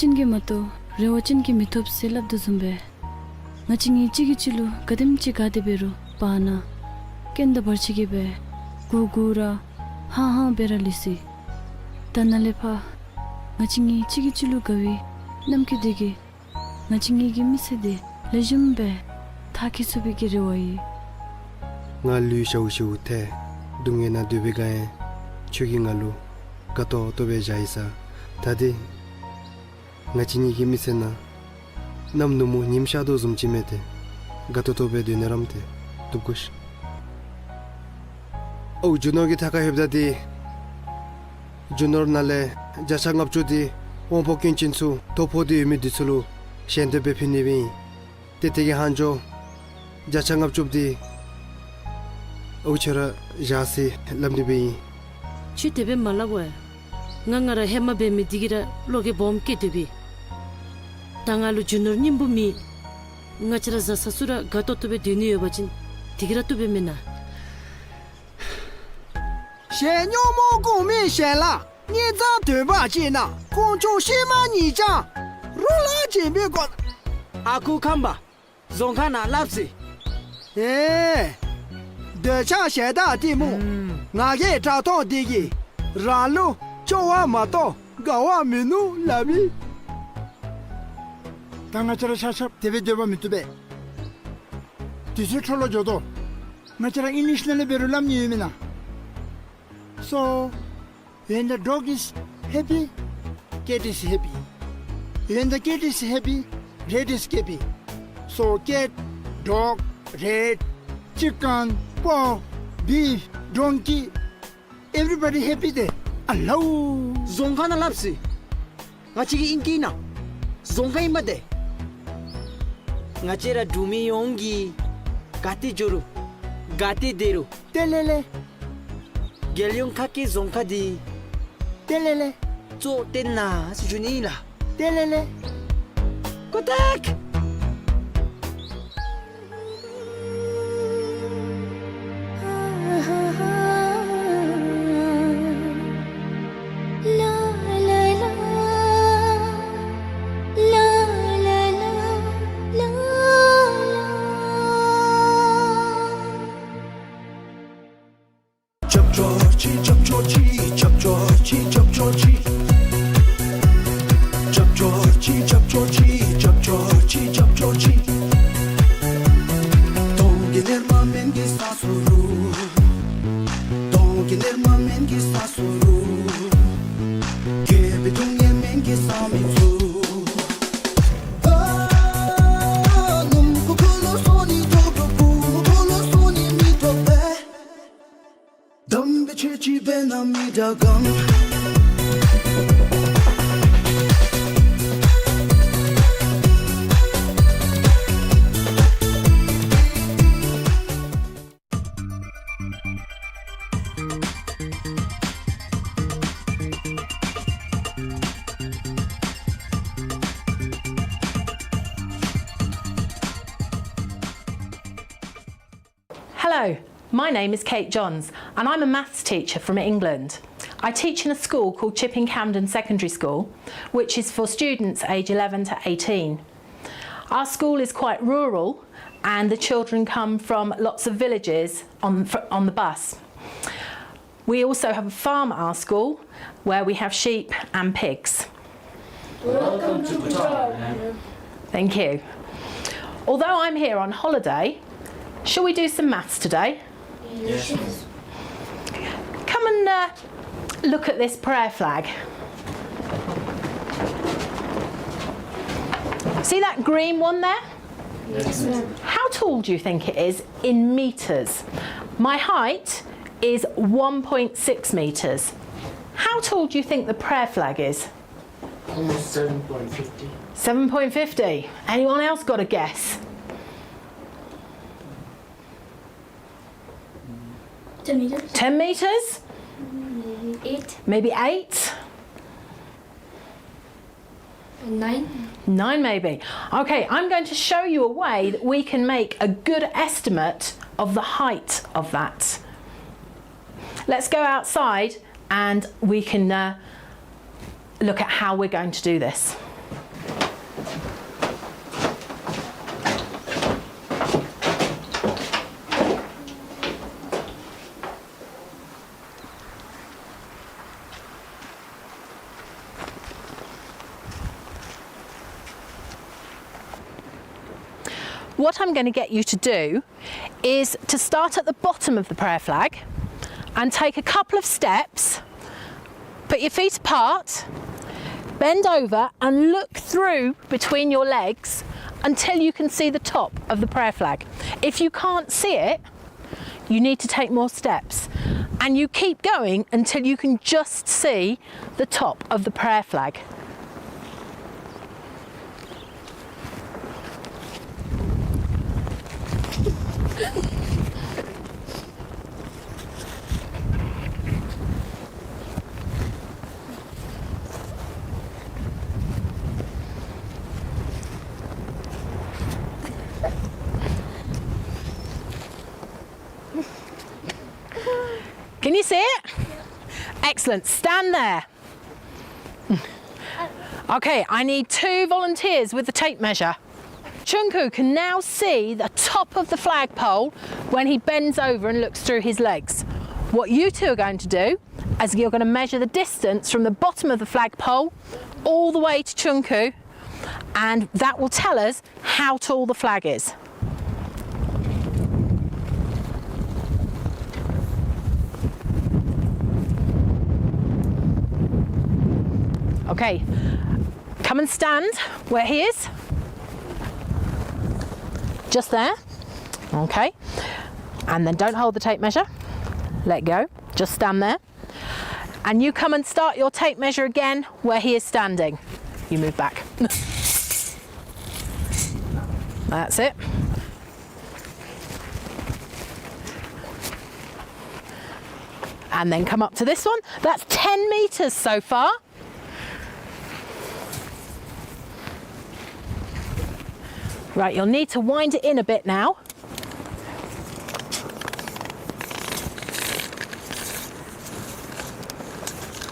ཅན་གྱིས་མ་གཏོགས་རེ་བ་ཅན་གྱིས་མི་ཐོབ་ཟེར་སླབ་དོ་བཟུམ་སྦེ། ང་བཅས་གཉིས་གཅིག་གིས་གཅིག་ལུ་ག་དེམ་ཅིག་དགའ་སྟེ་འབད་རུང་བར་ན་རྐྱེན་དང་བར་ཆད་ཀྱིས་སྦེ་གུ་གུ་ར་ཧང་ཧང་སྦེ་ར་ལུས་ཅི། ད་ནཱ་ལས་ཕར་ང་བཅས་གཉིས་གཅིག་གིས་གཅིག་ལུ་དགའ་བའི་རྣམ་འགྱུར་དེ་གིས་ང་བཅས་གཉིས་ཀྱི་མི་ཚེ་འདི་ལེགས་ཤོམ་སྦེ་མཐར་འཁྱོལ་ཚུགས་པའི་གི་རེ་བ་ཡོད། ང་ལུས་ཞཝ་ཞུཝ་ཐལ། སྡུག་བསྔལ་ནང་སྡོད་པའི་སྒང་ཡང་ཁྱོད་ཀྱིས་ང་ལུ་དགའ་ཏོག་ཏོ་སྦེ་བཞག་ཡི་ས། ད་འདི་ང་བཅས་གཉིས་ཀྱི་མི་ཚེ་ནང་གནམ་ནུབ་མོ་ཉིམ་ཤར་དོ་བཟུམ་ཅིག་མས། ཏེ་དགའ་ཏོག་ཏོ་སྦེ་སྡོད་ནི་རམ་ཏེ་བཏུབ་གོ་ཤིག། ཨོ་རྒྱུ་ནོར་གྱི་ཐད་ཁར་ལྷོདཔ་ད་འདི་རྒྱུ་ནོར་ནང་ལས་བརྒྱ་ཆ་ལྔ་བཅུ་འདི་དབང་པོ་སྐྱོན་ཅན་ཚུ་དོ་ཕོག་སྟེ་ཡོད་མི་འདི་ཚུ་ལུ་ཞལ་འདེབས་སྦེ་ཕུལ་ནི་སྦེ་ཨིན། ཏེ་དེ་གི་ལྷག་འཕྲོ་བརྒྱ་ཆ་ལྔ་བཅུ་འདི་ཨོ་ཁྱོད་ར་བཞག་ཟེར་སླབ་ནི་སྦེ་ཨིན། ཁྱོད་དེ་སྦེ་མ་སླབ་འོ་ཡ། ང་ང་ར་ཧེ་མ་འབད་མི་འདི་གིས་ར་བློ་འགྱོད་སྦོམ་སྐྱེས་སྡོད་པས། ད་ང་ལུ་རྒྱུ་ནོར་སྙིང་པོ་མེད། ང་བཅས་ར་བཟའ་ཚང་ཚུ་ར་དགའ་ཏོག་ཏོ་སྦེ་སྡོད་ནི་ཡོད་པ་ཅིན་དེ་གིས་ར་བཏུབ་པས་མེན་ན། གཞན་ཉོན་མོངས་གོང་མའི་ཞལ་ལག། སྙིང་རྩ་དོད་པ་ཅིག་ན་དཀོན་མཆོག་ཤེས་མ་ཉིད་ཀྱང་རོ་ལངས་བྱེད་པའི་སྒོ། ཨ་ཁུ་ཁམས་པ། རྫོང་ཁ་ནང་སླབ་ཟེར། ཨེ། འདོད་ཆགས་ཞེ་སྡང་གཏི་མུག། ང་རྒྱལ་དགྲ་མཐོང་འདི་གིས་རང་ལུ་སྐྱོ་བ་མ་གཏོགས་དགའ་བ་མིན་ནུག་སླབ་ཨིན། ད་ང་བཅས་ར་ཆ་ཁྱབ་དེ་སྦེ་སྡོད་པ་མི་བཏུབ་པས། དུས་ཚོད་འཕྲོ་བརླག་འགྱོ་དོ། ང་བཅས་ར་ཨིང་ལིཤ་ནང་ལས་འབད་རུང་སླབ་ནི་ཡོད་མེན་ན། So, when the dog is happy, cat is happy. When the cat is happy, rat is happy. So, cat, dog, rat, chicken, pork, beef, donkey, everybody happy ཏེ་ཨ་ལའོ། རྫོང་ཁ་ནང་སླབ་ཟེར། ང་བཅས་ཀྱི་ཨིང་སྐད་ནང་རྫོང་ཁ་ཨིན་མས་ཏེ། ང་བཅས་ར་འབྲུག་མི་ཡོངས་ཀྱིས་ག་ཏེ་འགྱོ་རུང་ག་ཏེ་སྡོད་རུང་ཏེ་ལེ་ལེ། རྒྱལ་ཡོངས་ཁ་སྐད་རྫོང་ཁ་འདི་ཏེ་ལེ་ལེ། ཙོག་ཏེ་ན་ཟེར་ཞུ་ནི་ཨིན་ལགས། ཏེ་ལེ་ལེ། ཀོ་ཐག། Hello, my name is Kate Johns, and I'm a maths teacher from England. I teach in a school called Chipping Campden Secondary School, which is for students aged eleven to eighteen. Our school is quite rural, and the children come from lots of villages on, fr-, on the bus. We also have a farm at our school where we have sheep and pigs. Welcome to Qatar. Thank you. Although I'm here on holiday, shall we do some maths today? Yes. Come and, uh, look at this prayer flag. See that green one there? Yes, ma'am. How tall do you think it is in meters? My height is one point six meters. How tall do you think the prayer flag is? Almost seven point fifty. Seven point fifty. Anyone else got a guess? Ten meters. Ten meters? Mm, eight. Maybe eight? Nine. Nine, maybe. Okay, I'm going to show you a way that we can make a good estimate of the height of that. Let's go outside and we can, uh, look at how we're going to do this. What I'm gonna get you to do is to start at the bottom of the prayer flag and take a couple of steps, put your feet apart, bend over and look through between your legs until you can see the top of the prayer flag. If you can't see it, you need to take more steps, and you keep going until you can just see the top of the prayer flag. Can you see it? Excellent. Stand there. Okay, I need two volunteers with the tape measure. Chunku can now see the top of the flagpole when he bends over and looks through his legs. What you two are going to do is you're gonna measure the distance from the bottom of the flagpole all the way to Chunku, and that will tell us how tall the flag is. Okay, come and stand where he is. Just there. Okay. And then don't hold the tape measure. Let go. Just stand there. And you come and start your tape measure again where he is standing. You move back. That's it. And then come up to this one. That's ten meters so far. Right, you'll need to wind it in a bit now.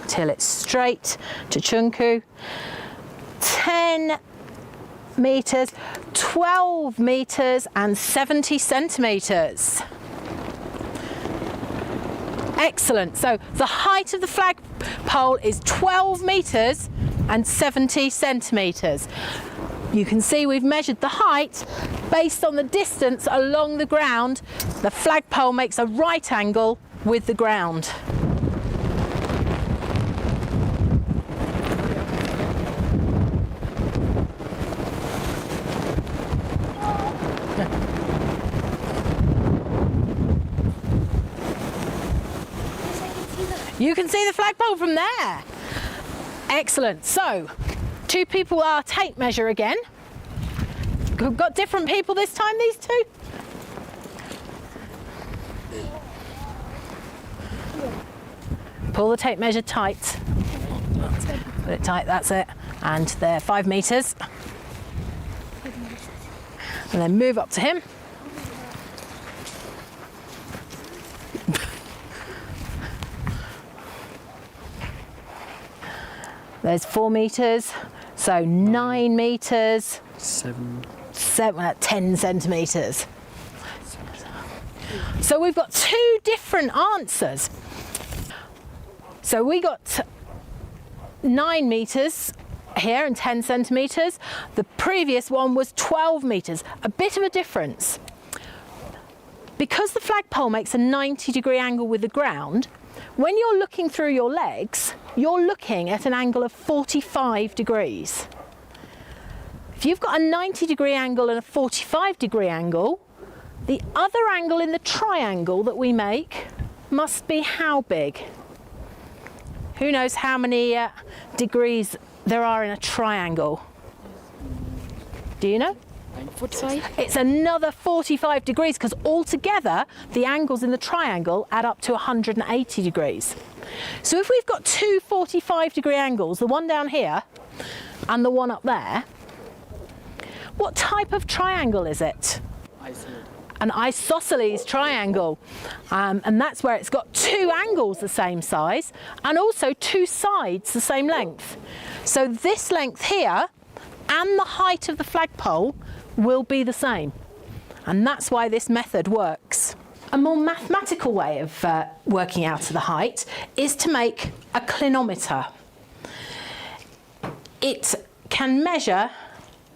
Till it's straight to Chunku. Ten meters, twelve meters and seventy centimeters. Excellent. So the height of the flagpole is twelve meters and seventy centimeters. You can see we've measured the height based on the distance along the ground. The flagpole makes a right angle with the ground. You can see the flagpole from there. Excellent. So, two people are tape measure again. We've got different people this time, these two. Pull the tape measure tight. Pull it tight, that's it. And they're five meters. And then move up to him. There's four meters, so nine meters. Seven. Seven, uh, ten centimeters. So we've got two different answers. So we got nine meters here and ten centimeters. The previous one was twelve meters. A bit of a difference. Because the flagpole makes a ninety degree angle with the ground, when you're looking through your legs, you're looking at an angle of forty-five degrees. If you've got a ninety degree angle and a forty-five degree angle, the other angle in the triangle that we make must be how big? Who knows how many, uh, degrees there are in a triangle? Do you know? Forty-five. It's another forty-five degrees, 'cause altogether the angles in the triangle add up to one hundred and eighty degrees. So if we've got two forty-five degree angles, the one down here and the one up there, what type of triangle is it? Isosceles. An isosceles triangle. Um, and that's where it's got two angles the same size and also two sides the same length. So this length here and the height of the flagpole will be the same. And that's why this method works. A more mathematical way of, uh, working out the height is to make a clinometer. It can measure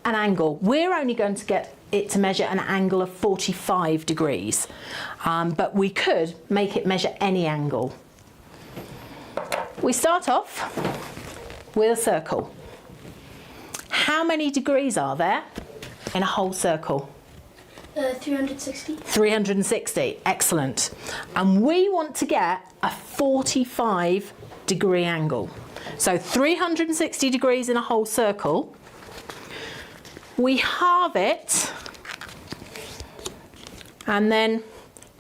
an angle. We're only going to get it to measure an angle of forty-five degrees, um, but we could make it measure any angle. We start off with a circle. How many degrees are there in a whole circle? Uh, three hundred sixty. Three hundred sixty, excellent. And we want to get a forty-five degree angle. So three hundred sixty degrees in a whole circle. We halve it, and then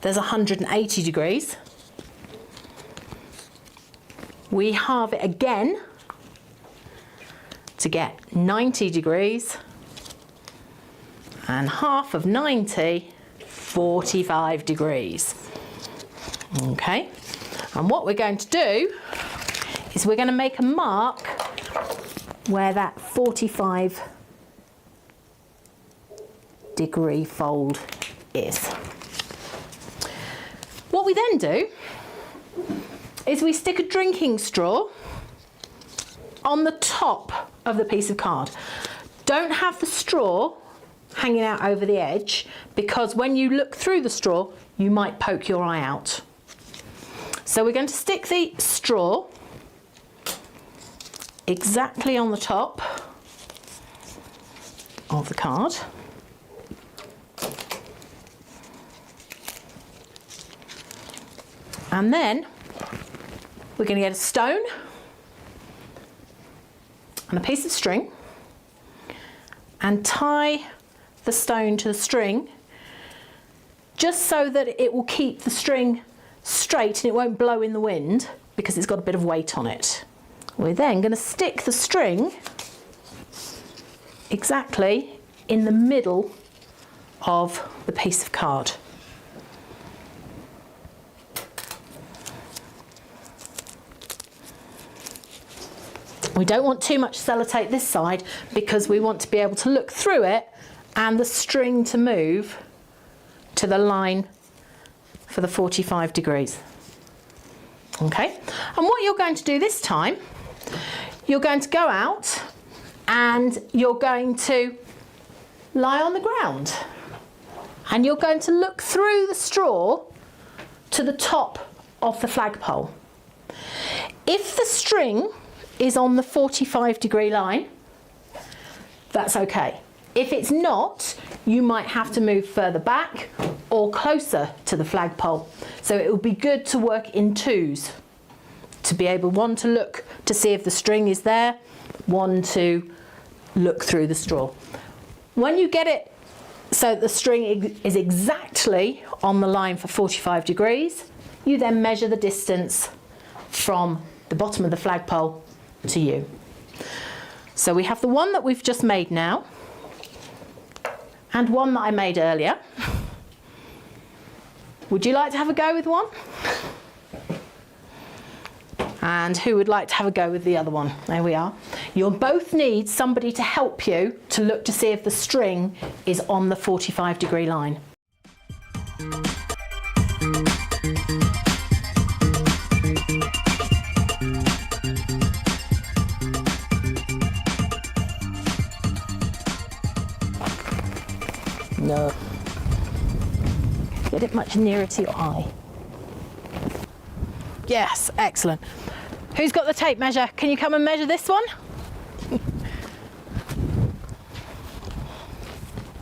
there's a hundred and eighty degrees. We halve it again to get ninety degrees, and half of ninety, forty-five degrees. Okay, and what we're going to do is we're gonna make a mark where that forty-five degree fold is. What we then do is we stick a drinking straw on the top of the piece of card. Don't have the straw hanging out over the edge, because when you look through the straw, you might poke your eye out. So we're going to stick the straw exactly on the top of the card. And then we're gonna get a stone and a piece of string and tie the stone to the string, just so that it will keep the string straight and it won't blow in the wind, because it's got a bit of weight on it. We're then gonna stick the string exactly in the middle of the piece of card. We don't want too much sellotape this side, because we want to be able to look through it and the string to move to the line for the forty-five degrees. Okay, and what you're going to do this time, you're going to go out and you're going to lie on the ground, and you're going to look through the straw to the top of the flagpole. If the string is on the forty-five degree line, that's okay. If it's not, you might have to move further back or closer to the flagpole. So it would be good to work in twos, to be able, one to look to see if the string is there, one to look through the straw. When you get it so the string ex-, is exactly on the line for forty-five degrees, you then measure the distance from the bottom of the flagpole to you. So we have the one that we've just made now, and one that I made earlier. Would you like to have a go with one? And who would like to have a go with the other one? There we are. You'll both need somebody to help you to look to see if the string is on the forty-five degree line. No. Get it much nearer to your eye. Yes, excellent. Who's got the tape measure? Can you come and measure this one?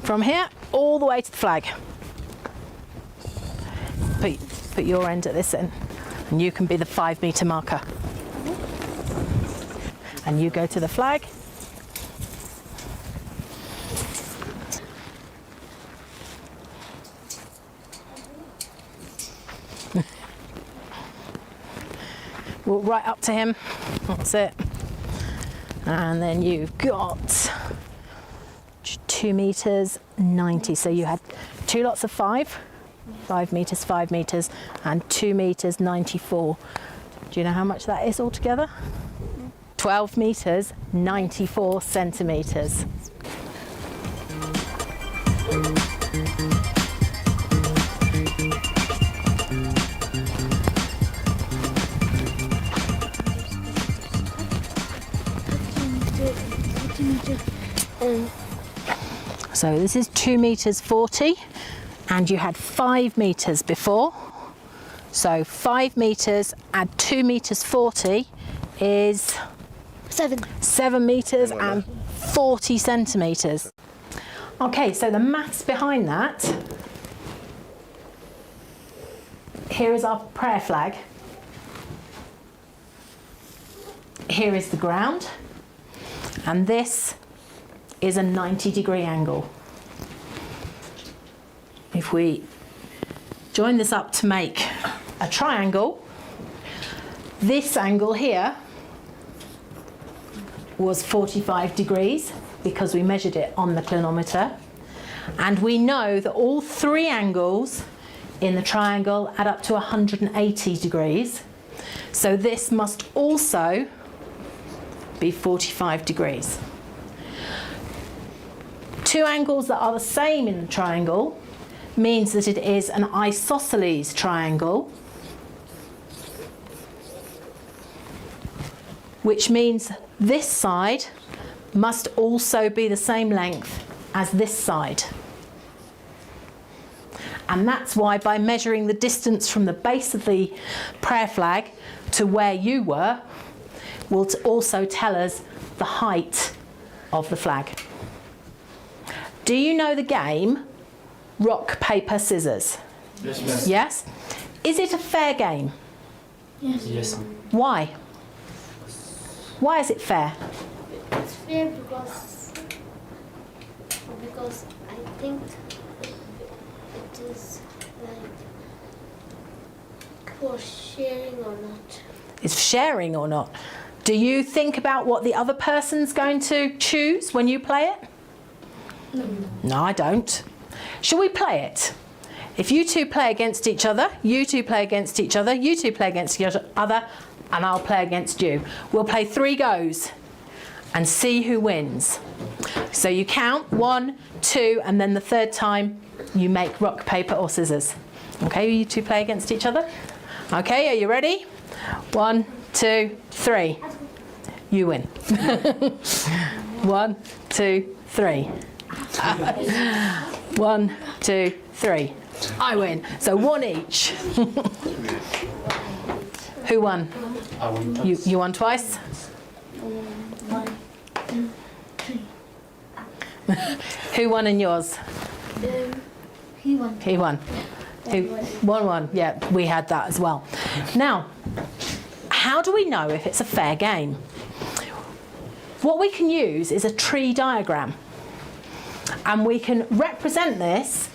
From here all the way to the flag. Put, put your end at this end, and you can be the five meter marker. And you go to the flag. Walk right up to him. That's it. And then you've got two meters ninety. So you had two lots of five, five meters, five meters, and two meters ninety-four. Do you know how much that is altogether? Twelve meters, ninety-four centimeters. So this is two meters forty, and you had five meters before. So five meters add two meters forty is seven. Seven meters and forty centimeters. Okay, so the maths behind that, here is our prayer flag. Here is the ground, and this is a ninety degree angle. If we join this up to make a triangle, this angle here was forty-five degrees because we measured it on the clinometer. And we know that all three angles in the triangle add up to a hundred and eighty degrees. So this must also be forty-five degrees. Two angles that are the same in the triangle means that it is an isosceles triangle, which means this side must also be the same length as this side. And that's why, by measuring the distance from the base of the prayer flag to where you were, will t-, also tell us the height of the flag. Do you know the game rock, paper, scissors? Yes, ma'am. Yes? Is it a fair game? Yes. Yes. Why? Why is it fair? It's fair because, because I think it is, like, for sharing or not. It's sharing or not. Do you think about what the other person's going to choose when you play it? No, I don't. Shall we play it? If you two play against each other, you two play against each other, you two play against each other, and I'll play against you. We'll play three goes and see who wins. So you count one, two, and then the third time you make rock, paper, or scissors. Okay, you two play against each other. Okay, are you ready? One, two, three. You win. One, two, three. One, two, three. I win. So one each. Who won? I won. You, you won twice? Um, one, two, three. Who won in yours? Um, he won. He won. Who, one one. Yeah, we had that as well. Now, how do we know if it's a fair game? What we can use is a tree diagram. And we can represent this,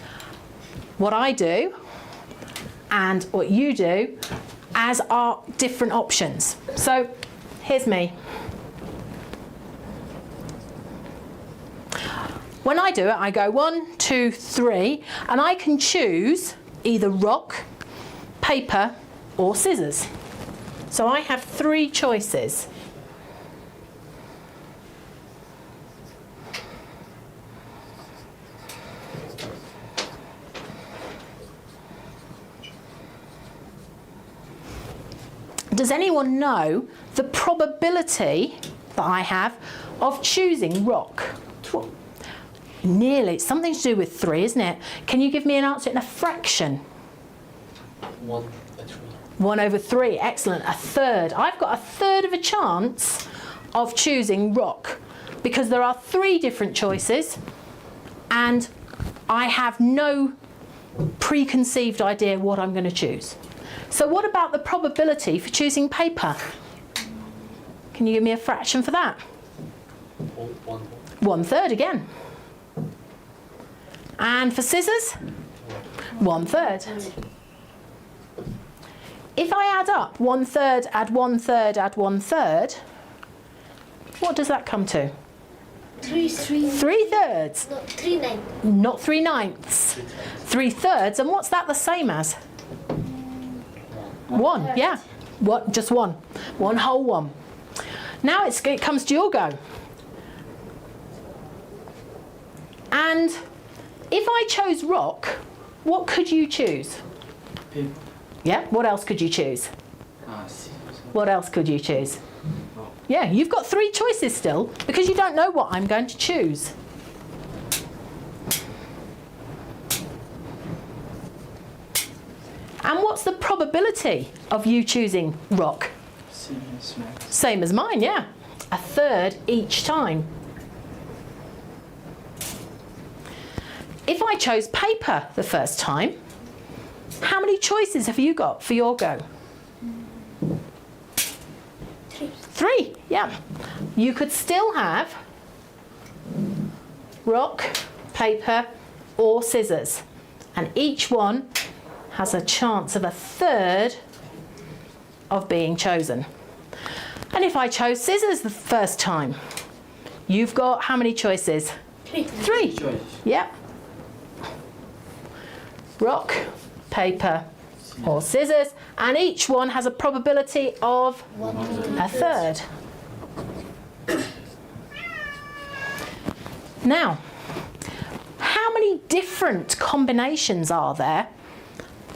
what I do and what you do, as our different options. So here's me. When I do it, I go one, two, three, and I can choose either rock, paper, or scissors. So I have three choices. Does anyone know the probability that I have of choosing rock? Nearly. It's something to do with three, isn't it? Can you give me an answer in a fraction? One over three. One over three. Excellent. A third. I've got a third of a chance of choosing rock because there are three different choices and I have no preconceived idea what I'm gonna choose. So what about the probability for choosing paper? Can you give me a fraction for that? One, one. One third again. And for scissors? One third. If I add up one third, add one third, add one third, what does that come to? Three, three. Three thirds. No, three ninths. Not three ninths. Three thirds. And what's that the same as? One, yeah. What? Just one. One whole one. Now it's, it comes to your go. And if I chose rock, what could you choose? Paper. Yeah, what else could you choose? Ah, scissors. What else could you choose? Rock. Yeah, you've got three choices still because you don't know what I'm going to choose. And what's the probability of you choosing rock? Same as mine. Same as mine, yeah. A third each time. If I chose paper the first time, how many choices have you got for your go? Three. Three, yeah. You could still have rock, paper, or scissors. And each one has a chance of a third of being chosen. And if I chose scissors the first time, you've got how many choices? Three. Three. Choice. Yep. Rock, paper, or scissors, and each one has a probability of a third. Now, how many different combinations are there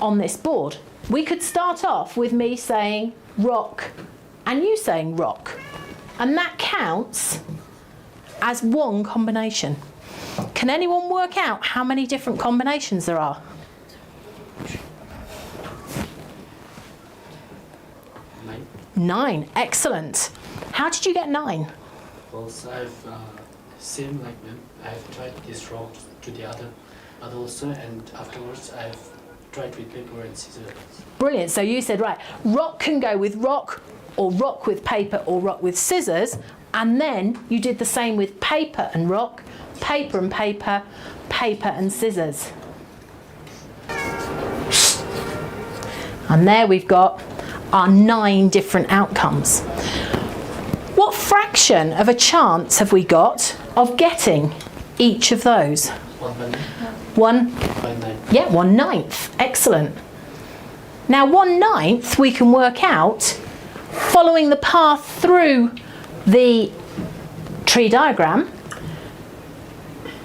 on this board? We could start off with me saying rock and you saying rock, and that counts as one combination. Can anyone work out how many different combinations there are? Nine. Nine. Excellent. How did you get nine? Because I've, uh, same like them. I've tried this rock to the other, other also, and afterwards I've tried with paper and scissors. Brilliant. So you said, right, rock can go with rock, or rock with paper, or rock with scissors, and then you did the same with paper and rock, paper and paper, paper and scissors. And there we've got our nine different outcomes. What fraction of a chance have we got of getting each of those? One by nine. One. By nine. Yeah, one ninth. Excellent. Now, one ninth we can work out following the path through the tree diagram.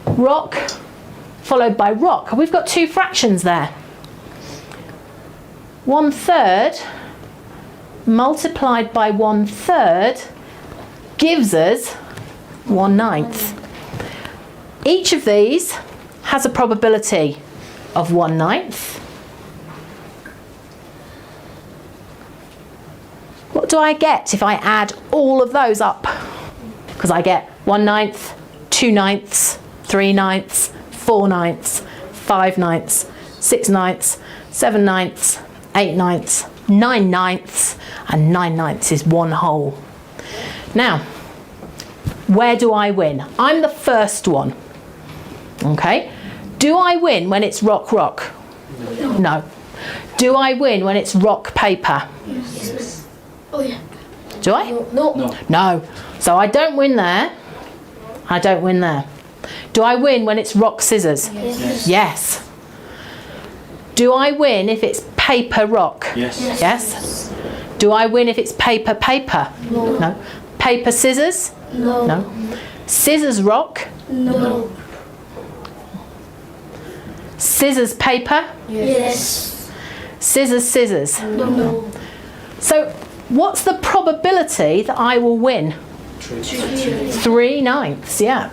Rock followed by rock. We've got two fractions there. One third multiplied by one third gives us one ninth. Each of these has a probability of one ninth. What do I get if I add all of those up? 'Cause I get one ninth, two ninths, three ninths, four ninths, five ninths, six ninths, seven ninths, eight ninths, nine ninths, and nine ninths is one whole. Now, where do I win? I'm the first one. Okay. Do I win when it's rock, rock? No. Do I win when it's rock, paper? Yes. Oh, yeah. Do I? No. No. No. So I don't win there. I don't win there. Do I win when it's rock, scissors? Yes. Yes. Do I win if it's paper, rock? Yes. Yes. Yes? Do I win if it's paper, paper? No. No. Paper, scissors? No. No. Scissors, rock? No. Scissors, paper? Yes. Scissors, scissors? No. So, what's the probability that I will win? Three. Three ninths, yeah.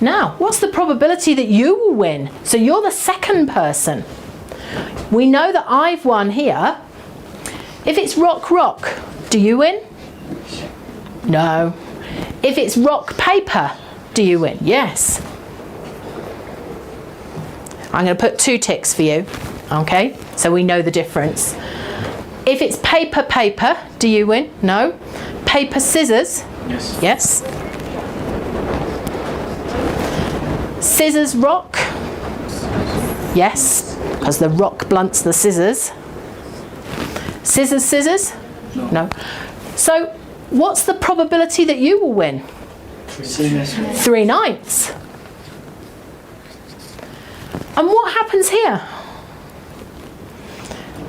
Now, what's the probability that you will win? So you're the second person. We know that I've won here. If it's rock, rock, do you win? No. If it's rock, paper, do you win? Yes. I'm gonna put two ticks for you, okay? So we know the difference. If it's paper, paper, do you win? No. Paper, scissors? Yes. Yes. Scissors, rock? Yes, 'cause the rock blunts the scissors. Scissors, scissors? No. No. So, what's the probability that you will win? Three. Three ninths. And what happens here?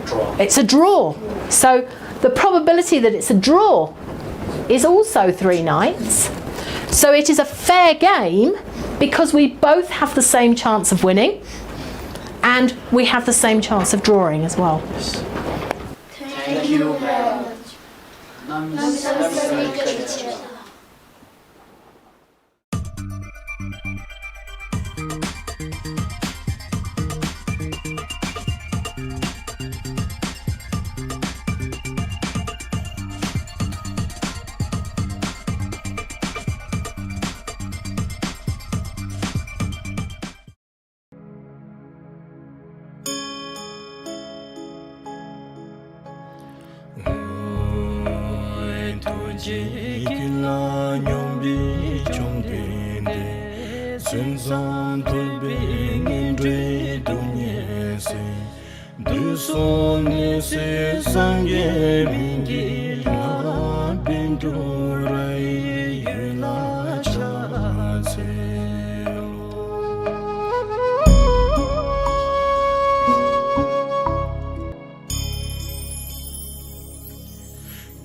Draw. It's a draw. So the probability that it's a draw is also three ninths. So it is a fair game because we both have the same chance of winning and we have the same chance of drawing as well. Thank you very much. Namaste, teacher. ཇི་སྐད་ལ་སྙོམས་པའི་བཅོམ་ལྡན་འདས། མཚན་བཟང་ཐོས་པའི་ངན་འགྲོའི་སྡུག་བསྔལ་སེལ། དུས་གསུམ་ནད་སེལ་སངས་རྒྱས་སྨན་གྱི་བླ། བཻ་ཌཱུརྱ་ཡི་འོད་ལ་ཕྱག་འཚལ་ལོ།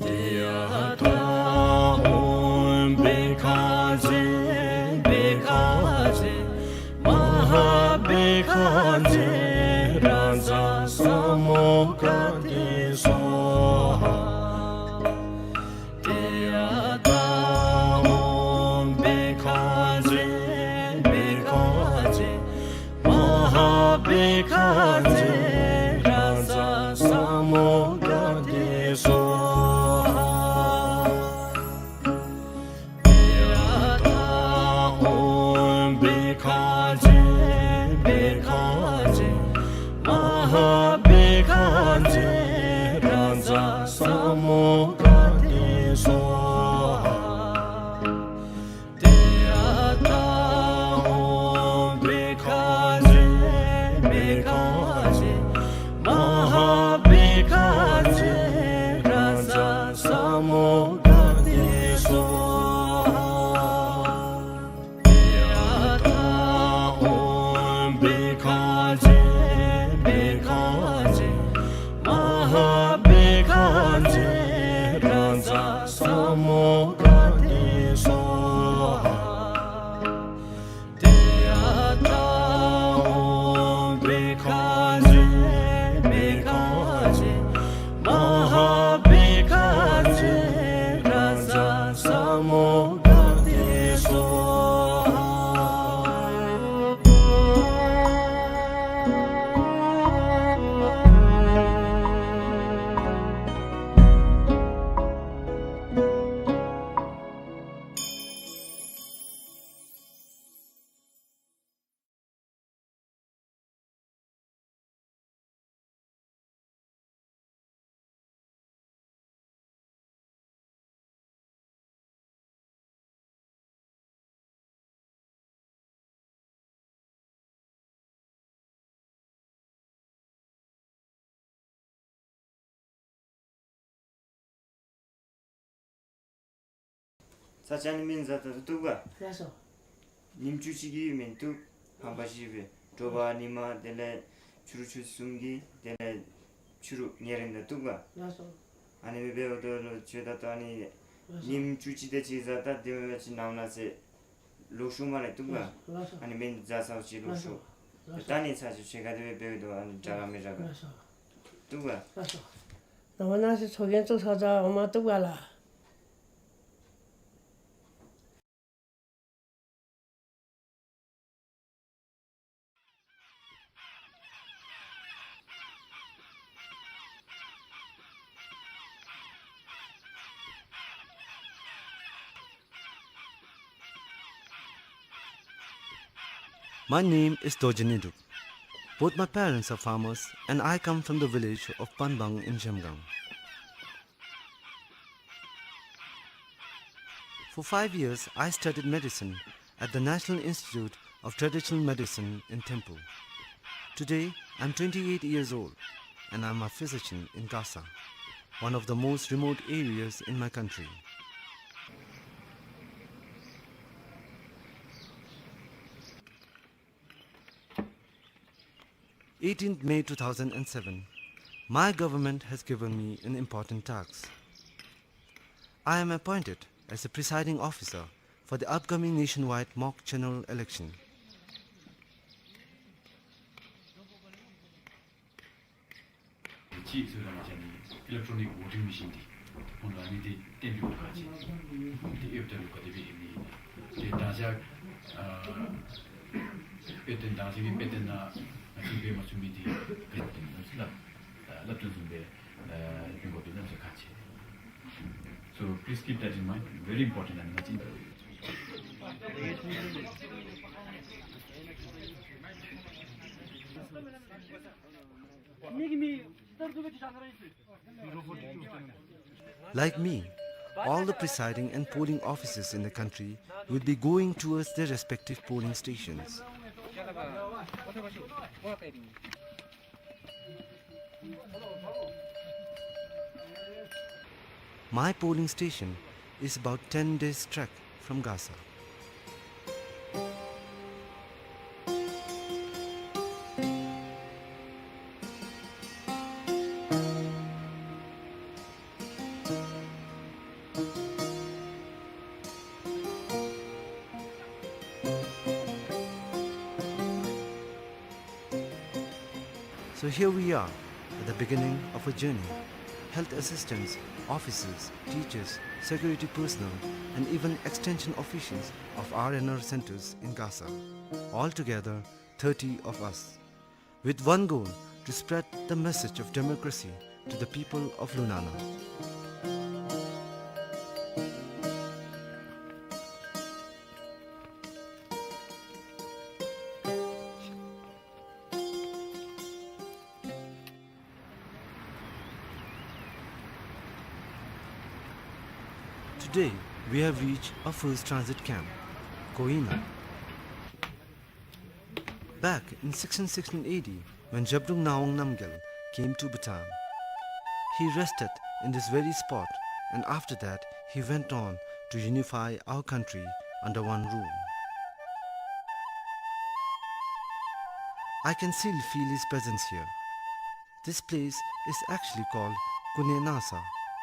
ཏདྱ་ཐཱ། ཨོཾ་བཻ་ཥ་ཛྱེ་བཻ་ཥ་ཛྱེ་མ་ཧཱ་བཻ་ཥ་ཛྱེ་རཱ་ཛ་ས་མུདྒ་ཏེ་སྭཱ་ཧཱ། ཏདྱ་ཐཱ། ཨོཾ་བཻ་ཥ་ཛྱེ་བཻ་ཥ་ཛྱེ་མ་ཧཱ་བཻ་ཥ་ཛྱེ་རཱ་ཛ་ས་མུདྒ་ཏེ་སྭཱ་ཧཱ། ཏདྱ་ཐཱ། ཨོཾ་བཻ་ཥ་ཛྱེ་བཻ་ཥ་ཛྱེ་མ་ཧཱ་བཻ་ཥ་ཛྱེ་རཱ་ཛ་ས་མུདྒ་ཏེ་སྭཱ་ཧཱ། ཏདྱ་ཐཱ། ཨོཾ་བཻ་ཥ་ཛྱེ་བཻ་ཥ་ཛྱེ་མ་ཧཱ་བཻ་ཥ་ཛྱེ་རཱ་ཛ་ས་མུདྒ་ཏེ་སྭཱ་ཧཱ། ཏདྱ་ཐཱ། ཨོཾ་བཻ་ཥ་ཛྱེ་བཻ་ཥ་ཛྱེ་མ་ཧཱ་བཻ་ཥ་ཛྱེ་རཱ་ཛ་ས་མུདྒ་ཏེ་སྭཱ་ཧཱ། ཏདྱ་ཐཱ། ཨོཾ་བཻ་ཥ་ཛྱེ་བཻ་ཥ་ཛྱེ་མ་ཧཱ་བཻ་ཥ་ཛྱེ་རཱ་ཛ་ས་མུདྒ་ཏེ་སྭཱ་ཧཱ། ས་ཆ་ནི་སྨན་བཟའ་ད་བཏུབ་ག། ལགས་སོ། ཉིནམ་བཅུ་གཅིག་གི་སྨན་བཏུབ། ཧམ་པ་ཞི་བའི་དྲོ་པ་ཉི་མ་དེ་ལས་ཕྱི་རུ་ཆུ་ཚོད་གསུམ་གྱི་དེ་ལས་ཕྱི་རུ་ཉལ་རན་ད་བཏུབ་ག། ལགས་སོ། ཨ་ནི་མི་འབདཝ་ད་ལུ་ཁྱོད་ད་ལྟོ་ཨ་ནི་ལགས་སོ། ཉིནམ་བཅུ་གཅིག་དེ་ཅིག་བཟའ་ད་དེ་མི་འབད་ཅིག་ནམ་ལངས་ཚེ་ལོག་ཤོག་མ་ལས་བཏུབ་ག། ལགས་སོ། ཨ་ནི་སྨན་བཟའ་ཚརཝ་ཅིག་ལོག་ཤོག། ལགས་སོ། ད་ནི་ཚར་ཅིག་ཁྱོད་ག་དེ་སྦེ་འབདཝ་ད་ཨ་ནི་དྲག་ག་མི་དྲག་ག། ལགས་སོ། བཏུབ་ག། ལགས་སོ། ནངས་པ་གནངས་ཚེ་ཚོགས་རྒྱན་བཙུགས་ཚར་ད་འོང་མ་བཏུབ་ག་ལགས། My name is Dorjee Nyidup. Both my parents are farmers and I come from the village of Panbang in Zhemgang. For five years, I studied medicine at the National Institute of Traditional Medicine in Thimphu. Today, I'm twenty-eight years old and I'm a physician in Kasa, one of the most remote areas in my country. Eighteenth May two thousand and seven, my government has given me an important task. I am appointed as the presiding officer for the upcoming nationwide mock general election. ཅིག་ཟེར་བ་ཅིན་ཨི་ལེག་ཊོ་ནིག་བོ་ཊིང་མེ་ཤིན་འདི་ཁོང་ལུ་ཨ་ནི་འདི་སྟོན་པའི་ག་ཅི་འདི་ཨེབ་ད་ལུ་ག་དེ་སྦེ་ཨིན་ནི་ཨིན་ན། ཏེ་ད་ཅི་ཨ་དཔེ་སྟོན་ད་ཅི་གི་དཔེ་སྟོན་ནང་ང་བཅས་འབད་མ་ཚུགས་མི་འདི་ག་དེ་སྦེ་ཨིན་ན་ཟེར་སླབ་སླབ་སྟོན་བཟུམ་སྦེ་ཨ་ཞུ་དགོ་པས་ན་ཟེར་ཁག་ཆེ། So please keep that in mind. Very important. ཨ་ནི་ང་བཅས་Like me, All the presiding and polling officers in the country will be going towards their respective polling stations. My polling station is about ten days' trek from Gasa. So here we are at the beginning of a journey. Health assistants, officers, teachers, security personnel, and even extension officials of R N R centers in Gasa. Altogether, thirty of us. With one goal, to spread the message of democracy to the people of Lunana. Today, we have reached our first transit camp, Koina. Back in sixteen sixteen A D, when Zhabdrung Ngawang Namgyal came to Bhutan, he rested in this very spot, and after that he went on to unify our country under one rule. I can still feel his presence here. This place is actually called Kune Nasa,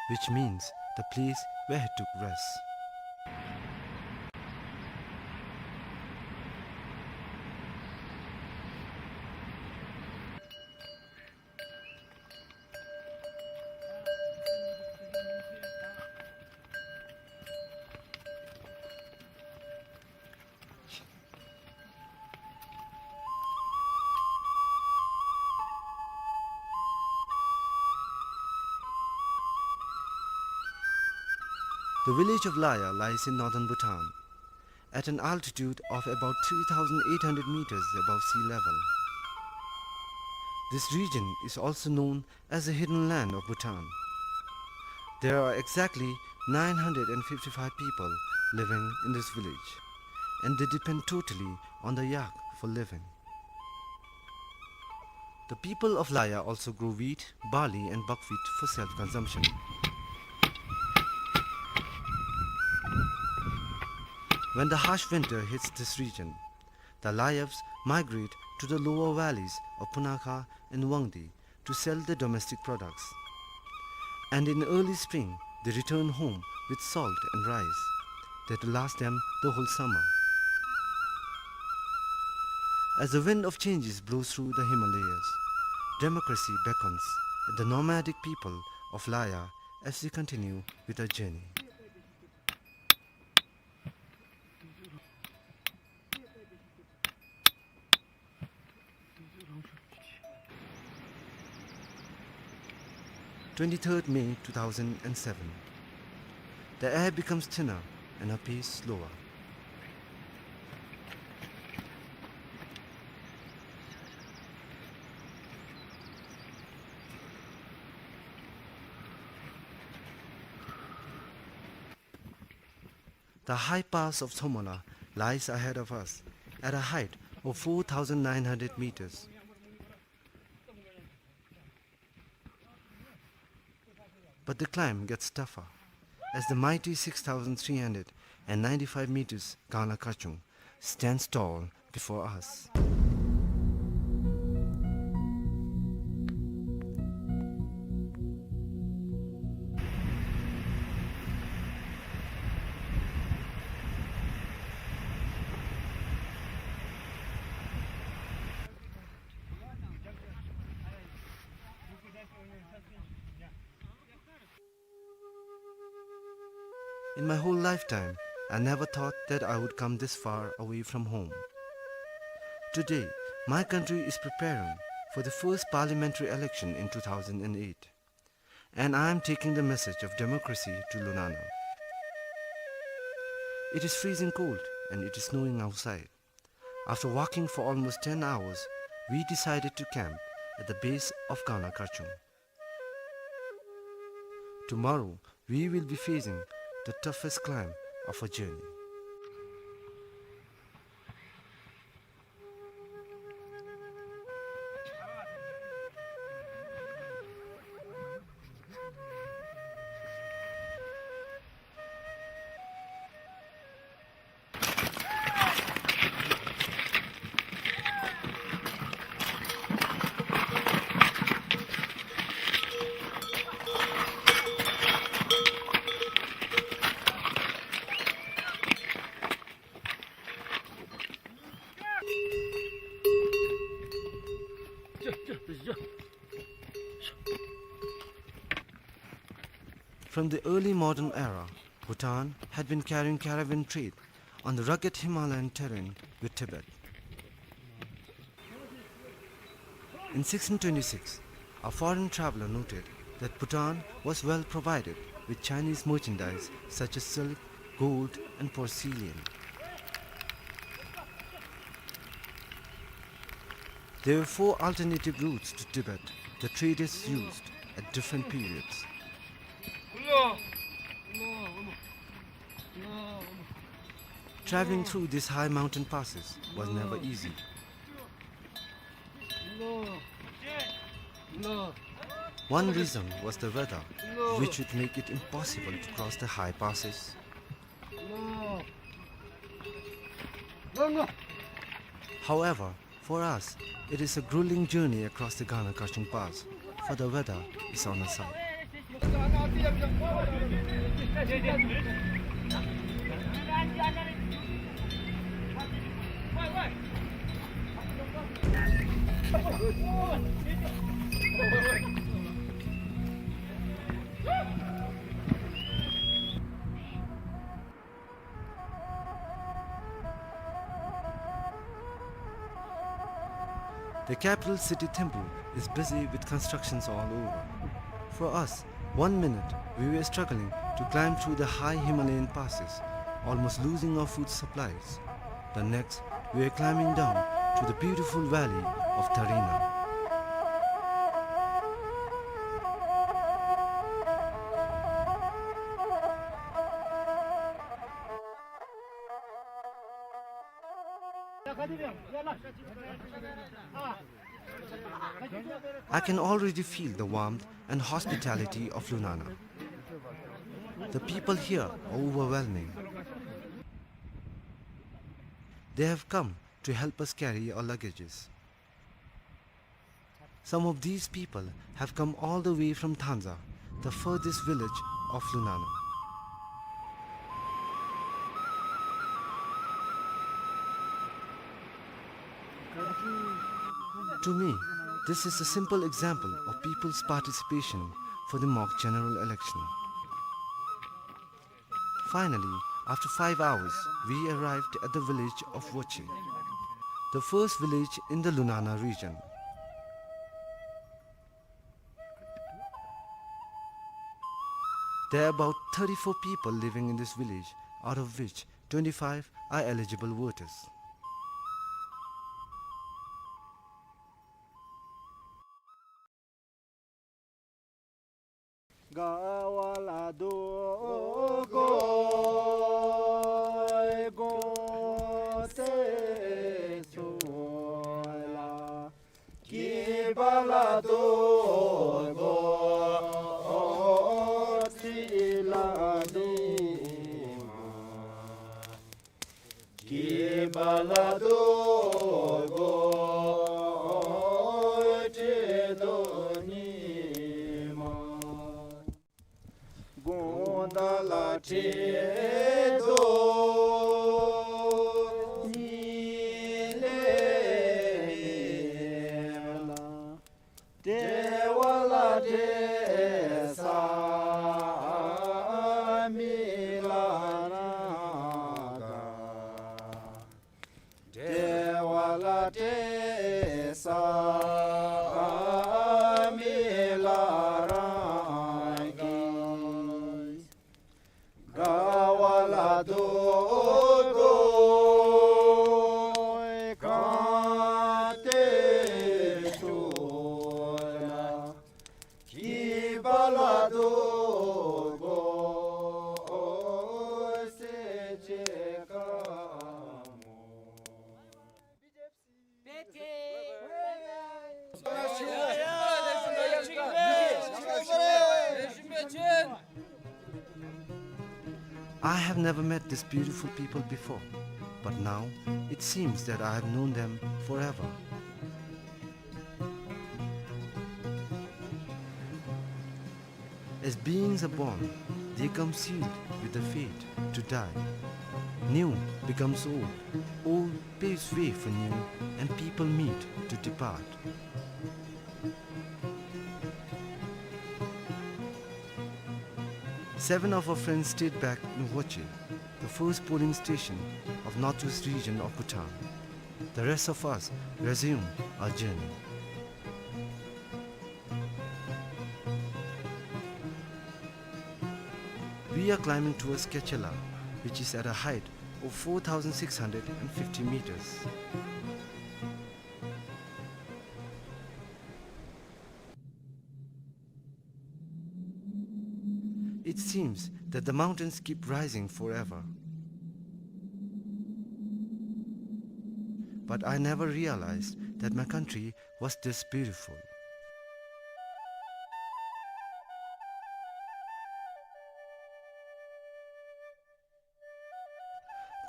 which means the place where he took rest. The village of Laya lies in northern Bhutan, at an altitude of about three thousand eight hundred meters above sea level. This region is also known as the hidden land of Bhutan. There are exactly nine hundred and fifty-five people living in this village, and they depend totally on the yak for living. The people of Laya also grow wheat, barley and buckwheat for self-consumption. When the harsh winter hits this region, the Layavs migrate to the lower valleys of Punakha and Wangdi to sell their domestic products. And in early spring, they return home with salt and rice that will last them the whole summer. As the wind of changes blows through the Himalayas, democracy beckons at the nomadic people of Laya as we continue with our journey. Twenty-third May two thousand and seven. The air becomes thinner and our pace slower. The high pass of Tsomola lies ahead of us at a height of four thousand nine hundred meters. But the climb gets tougher as the mighty six thousand three hundred and ninety-five meters Gangla Kachung stands tall before us. In my whole lifetime, I never thought that I would come this far away from home. Today, my country is preparing for the first parliamentary election in two thousand and eight, and I am taking the message of democracy to Lunana. It is freezing cold and it is snowing outside. After walking for almost ten hours, we decided to camp at the base of Gangla Kachung. Tomorrow, we will be facing the toughest climb of our journey. From the early modern era, Bhutan had been carrying caravan trade on the rugged Himalayan terrain with Tibet. In sixteen twenty-six, a foreign traveler noted that Bhutan was well provided with Chinese merchandise such as silk, gold, and porcelain. There were four alternative routes to Tibet the traders used at different periods. Traveling through these high mountain passes was never easy. One reason was the weather, which would make it impossible to cross the high passes. However, for us, it is a grueling journey across the Gana Krachung Pass, for the weather is on our side. The capital city Thimphu is busy with constructions all over. For us, one minute we were struggling to climb through the high Himalayan passes, almost losing our food supplies. The next, we were climbing down to the beautiful valley of Tarina. I can already feel the warmth and hospitality of Lunana. The people here are overwhelming. They have come to help us carry our luggages. Some of these people have come all the way from Thanza, the furthest village of Lunana. To me, this is a simple example of people's participation for the mock general election. Finally, after five hours, we arrived at the village of Woche, the first village in the Lunana region. There are about thirty-four people living in this village, out of which twenty-five are eligible voters. I have never met these beautiful people before, but now it seems that I have known them forever. As beings are born, they come sealed with the fate to die. New becomes old, old paves way for new, and people meet to depart. Seven of our friends stayed back in Woche, the first polling station of northwest region of Bhutan. The rest of us resume our journey. We are climbing towards Kechela, which is at a height of four thousand six hundred and fifty meters. It seems that the mountains keep rising forever. But I never realized that my country was this beautiful.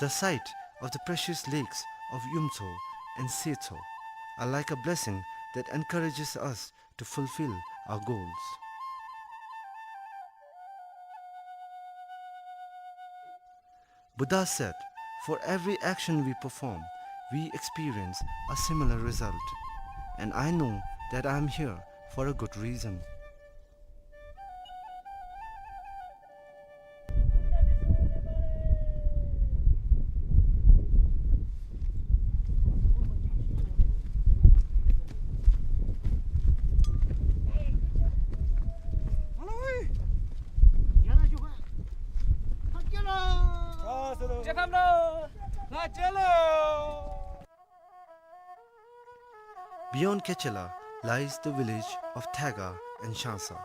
The sight of the precious lakes of Yumtso and Setso are like a blessing that encourages us to fulfill our goals. Buddha said, "For every action we perform, we experience a similar result. And I know that I am here for a good reason." Beyond Kechela lies the village of Thaga and Shansa.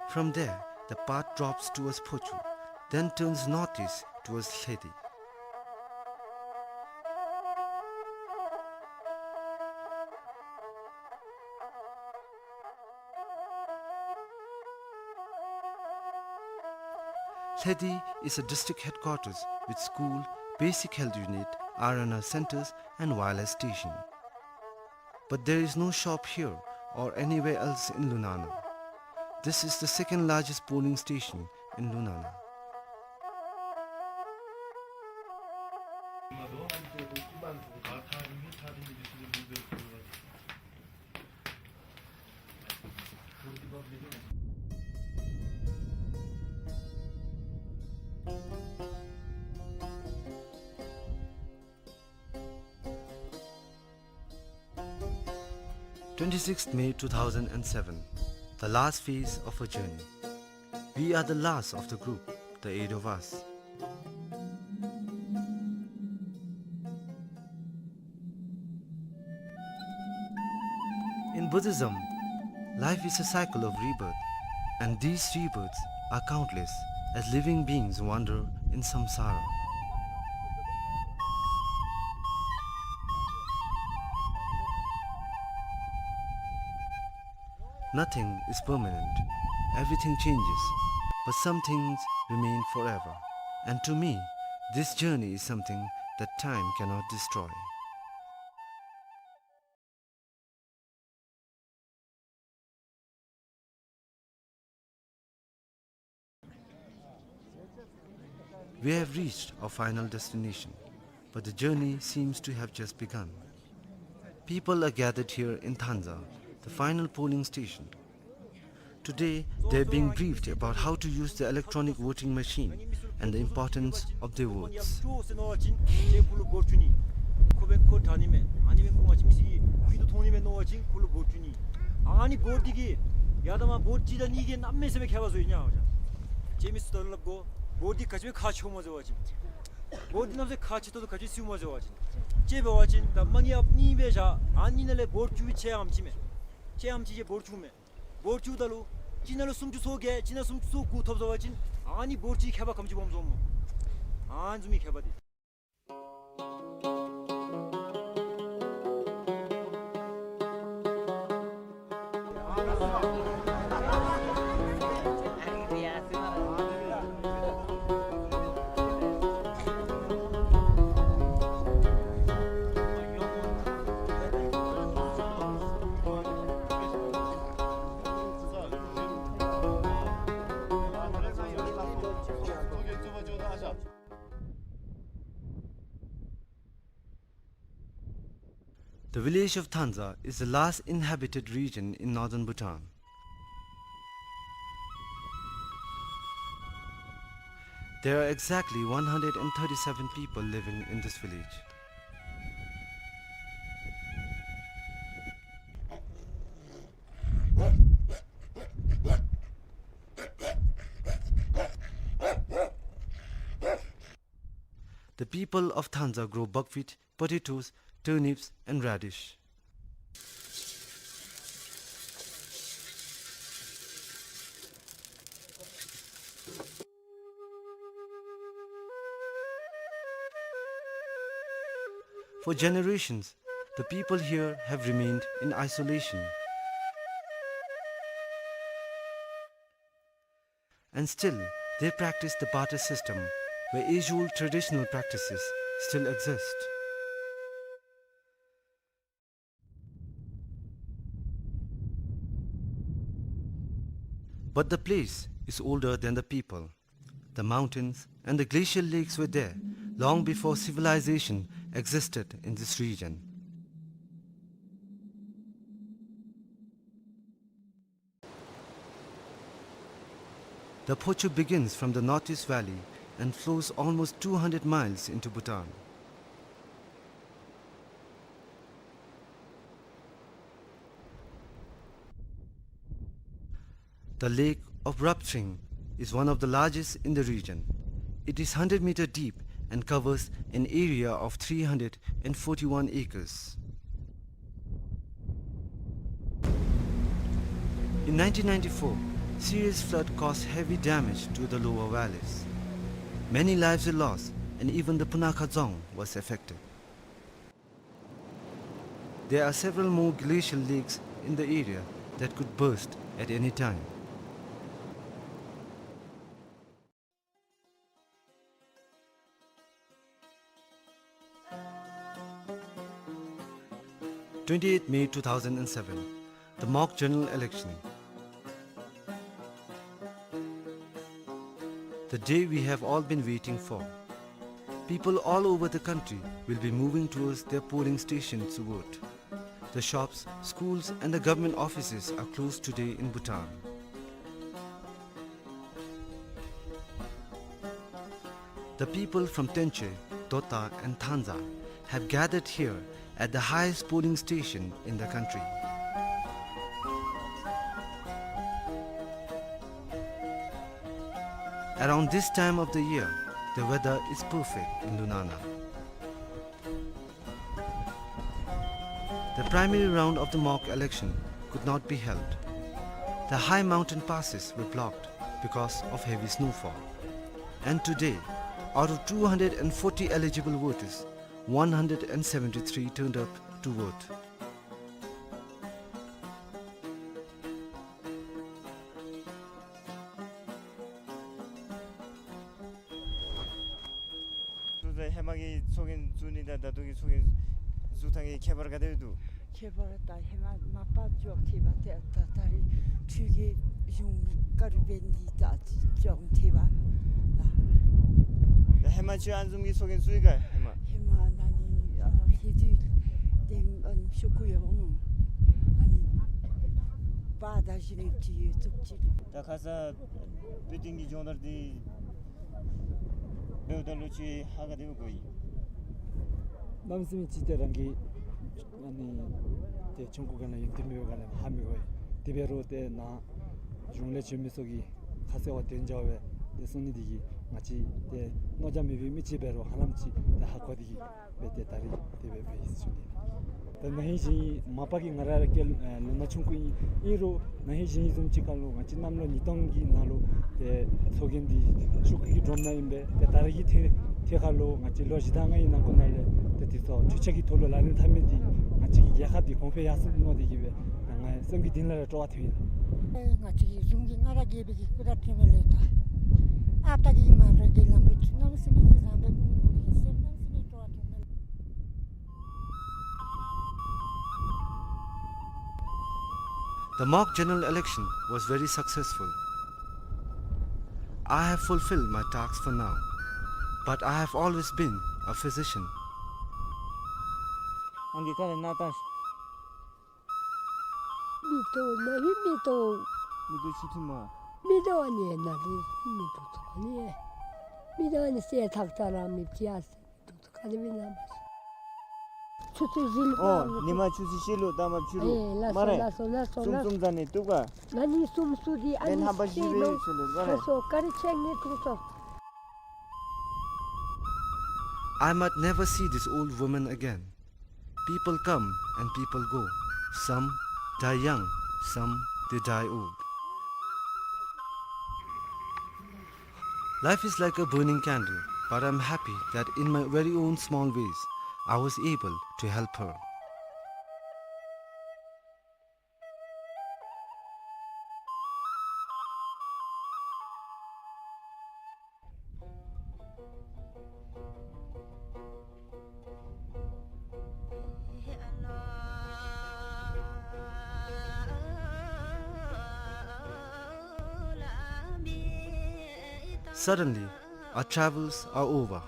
From there, the path drops towards Phochu, then turns northeast towards Lhedi. Lhedi is a district headquarters with school, basic health unit, R and R centers, and wireless station. But there is no shop here or anywhere else in Lunana. This is the second largest polling station in Lunana. Twenty-sixth May two thousand and seven, the last phase of a journey. We are the last of the group, the eight of us. In Buddhism, life is a cycle of rebirth, and these rebirths are countless as living beings wander in samsara. Nothing is permanent. Everything changes, but some things remain forever. And to me, this journey is something that time cannot destroy. We have reached our final destination, but the journey seems to have just begun. People are gathered here in Thanza, the final polling station. Today, they are being briefed about how to use the electronic voting machine and the importance of their votes. ཁོ་ལུ་བོཊ་ཅིག་ནི་ཡ་ད་མ་བོཊ་ཅིག་དང་གཉིས་ཀྱིས་གནམ་མེད་ས་མེད་ཁྱད་པར་བཟོ་ཡི་ཉ་ཨོ་ཅག། ཁྱེད་མི་སུ་ད་ལུ་ལབ་དགོ། བོཊ་འདི་ག་ཅི་སྦེ་ཁག་ཆེཝ་སྨོ་ཟེར་བ་ཅིན། བོཊ་འདི་གནམ་མེད་ས་མེད་ཁག་ཆེ་ཏོག་ཏོ་ག་ཅི་སྦེ་ཟེར་བ་ཅིན། ཅིག་འབད་བ་ཅིན་ད་མ་ཎི་ཨཔ་གཉིས་སྦེ་བཞག། ཨ་ནི་ནང་ལས་བོཊ་བཅུག་ཆེ་བའམ་ཅིག་མས། ཆེ་བའམ་ཅིག་ཅིག་བོཊ་བཅུག་མས། བོཊ་བཅུག་ད་ལུ་གཅིག་ནང་ལུ་སུམ་ཅུ་སོ་བརྒྱད་གཅིག་ནང་སུམ་ཅུ་སོ་དགུ་ཐོབ་ཟེར་བ་ཅིན་ཨ་ནི་བོཊ་ཅིག་ཁྱད་པར་ག་དེམ་ཅིག་སྦོམ་སྨོ། ཨ་ནི་བཟུམ་མའི་ཁྱད་པར་འདི། The village of Thanza is the last inhabited region in northern Bhutan. There are exactly one hundred and thirty-seven people living in this village. The people of Thanza grow buckwheat, potatoes, turnips, and radish. For generations, the people here have remained in isolation. And still, they practice the barter system, where age-old traditional practices still exist. But the place is older than the people. The mountains and the glacial lakes were there long before civilization existed in this region. The Phochu begins from the northeast valley and flows almost two hundred miles into Bhutan. The lake of Rapching is one of the largest in the region. It is hundred meter deep and covers an area of three hundred and forty-one acres. In nineteen ninety-four, serious flood caused heavy damage to the lower valleys. Many lives were lost, and even the Punakha Dzong was affected. There are several more glacial lakes in the area that could burst at any time. Twenty-eighth May two thousand and seven, the mock general election. The day we have all been waiting for. People all over the country will be moving towards their polling stations to vote. The shops, schools, and the government offices are closed today in Bhutan. The people from Tenche, Dota, and Thanza have gathered here at the highest polling station in the country. Around this time of the year, the weather is perfect in Lunana. The primary round of the mock election could not be held. The high mountain passes were blocked because of heavy snowfall. And today, out of two hundred and forty eligible voters, one hundred and seventy-three turned up to vote. ད་ཧེ་མ་གི་ཚོགས་རྒྱན་བཙུགས་ནི་དང་ད་ལྟོ་གི་ཚོགས་རྒྱན་བཙུགས་ཐངས་ཀྱི་ཁྱད་པར་ག་དེ་འདུག། ཁྱད་པར་ད་ཧེ་མ་མ་པ་ཅོག་ཐེབས་པ་དེ་ད་ད་རེས་འཕྲུལ་གྱི་གཞུང་དཀར་བེན་འདི་ད་ཅོག་ཐེབས་པ་ལགས། ད་ཧེ་མ་ཁྱོད་ཨ་ནི་བཟུམ་གྱི་ཚོགས་རྒྱན་བཙུགས་ཡི་ག་ཧེ་མ། ཧེ་མ་ན་ནི་ཨ་ལྷས་དུས་དེ་ཨ་ནི་ཤོག་གུ་ཡོད་འོང་། ཨ་ནི་པར་དང་གཞི་ནས་བྲིས་ཡོད་བཙུགས་ཅི། ད་ཁ་ས་བོད་དོན་གྱི་སྦྱོང་བརྡར་འདི་འབདཝ་ད་ལུ་ཁྱོད་ཧ་ག་དེ་སྦེ་གོ་ཡི། གནམ་མེད་ས་མེད་ཅིག་ཏེ་རང་གི་ཨ་ནི་ཏེ་ཆུང་ཀུ་སྒང་ལས་ཡོན་ཏན་མེད་པའི་སྒང་ལས་ཧ་མི་གོ་ཡི། དེ་འབད་རུང་ཏེ་ནཱ་གཞུང་ལས་བྱོན་མི་ཚུ་གིས་ཁ་གསལ་བ་དོན་འཇལ་བའི་ཏེ་གསུང་ནི་འདི་གིས་ང་བཅས་ཏེ་མནོ་རྒྱ་མེད་པའི་མི་ཅིག་འབད་རུང་ཧ་ལམ་ཅིག་ཏེ་ཧ་གོ་སྟེ་གིས་སྦེ་ཏེ་ད་རིས་དེ་སྦེ་འབད་ཡི་ཟེར་ཞུ་ནི། ད་ན་ཧིང་གཞེས་ནིང་མ་པ་གི་ང་ར་ར་སྐྱེས་ལོ་ན་ཆུང་ཀུ་ཨིན། ཨིན་རུང་ན་ཧིང་གཞེས་ནིང་བཟུམ་ཅིག་ཁར་ལུ་ང་བཅས་གནམ་ལོ་ཉིས་སྟོང་གི་ནང་ལུ་ཏེ་ཚོགས་རྒྱན་འདི་ཤོག་གུ་གིས་སྒྲོམ་གནང་ཨིན་པས། ཏེ་ད་རེས་ཀྱི་ཐད་ཐད་ཁར་ལུ་ང་བཅས་ལོ་བཞི་དང་ལྔ་ཡི་ནང་འཁོད་ནང་ལས་ཏེ་དེ་ཚུ་གྲོས་ཆོད་ཀྱི་ཐོག་ལུ་ལག་ལེན་འཐབ་མི་འདི་ང་བཅས་ཀྱི་རྒྱལ་ཁབ་འདི་གོང་འཕེལ་ཡར་སོང་མནོ་སྟེ་གིས་སྦེ་ང་སེམས་ཀྱི་གཏིང་ལས་ར་སྤྲོ་བ་ཐོན་ཡི། ཨེ་ང་བཅས་ཀྱི་གཞུང་གིས་ང་ར་རྒྱལ་པོའི་གི་སྐུ་དྲག་ཁྲིམས་ལས་ད་ཨ་རྟག་གི་མ་ར་གི་ལམ་ལུགས་ཅིག་གནམ་མེད་ས་མེད་ཅིག་བཟང་པོ་མནོ་སྟེ་གིས་སེམས་གནམ་མེད་ས་མེད་སྤྲོ་བ་ཐོན་མས། The mock general election was very successful. I have fulfilled my task for now, but I have always been a physician. གི་ཁ་ལས་ན་ཏང་ཤོ། མིག་ཏོ་ན་ཧི་མིག་ཏོ། མིག་ཏོ་ཤི་ཐུ་མ། མིག་ཏོ་ཨ་ནི་ན་ཧི་མིག་ཏོ་ཐོ་ནི། མིག་ཏོ་ཨ་ནི་སེ་ཐག་ཏ་ར་མི་ཅི་ཨ་སེ་མིག་ཏོ་ཐོ་ཁ་ནི་མི་ན་མ་ཤི། ཆུ་ཚོད་བཞི་ལུ་ཨོ་པ་ཉི་མ་ཆུ་ཚོད་བཞི་ལུ་ད་མ་ཕྱི་རུ། ཨེ་ལགས་སོ་མ་རེད། ལགས་སོ་ལགས་སོ་གསུམ་ལགས་གསུམ་ཙམ་ནས་འདུག་ག། ང་ནི་གསུམ་སུ་དི་ཨ་ནི་ལེན་ཧམ་པ་ཤི་སེ་བའི་ལོ། ཚུལ་ལུ་ལགས་རེད། ལགས་སོ་ཀ་རི་ཆེན་ནི་ཐུག་སོ། I might never see this old woman again. People come and people go. Some die young, some they die old. Life is like a burning candle, but I'm happy that in my very own small ways, I was able to help her. Suddenly, our travels are over,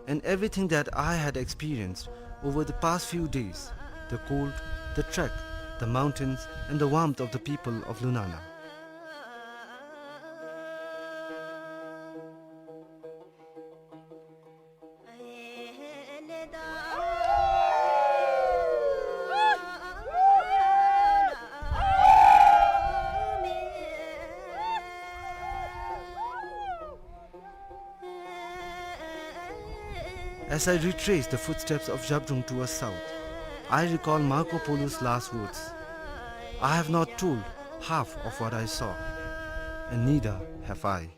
and everything that I had experienced over the past few days, the cold, the trek, the mountains, and the warmth of the people of Lunana. As I retrace the footsteps of Zhabdrung towards south, I recall Marco Polo's last words: "I have not told half of what I saw, and neither have I."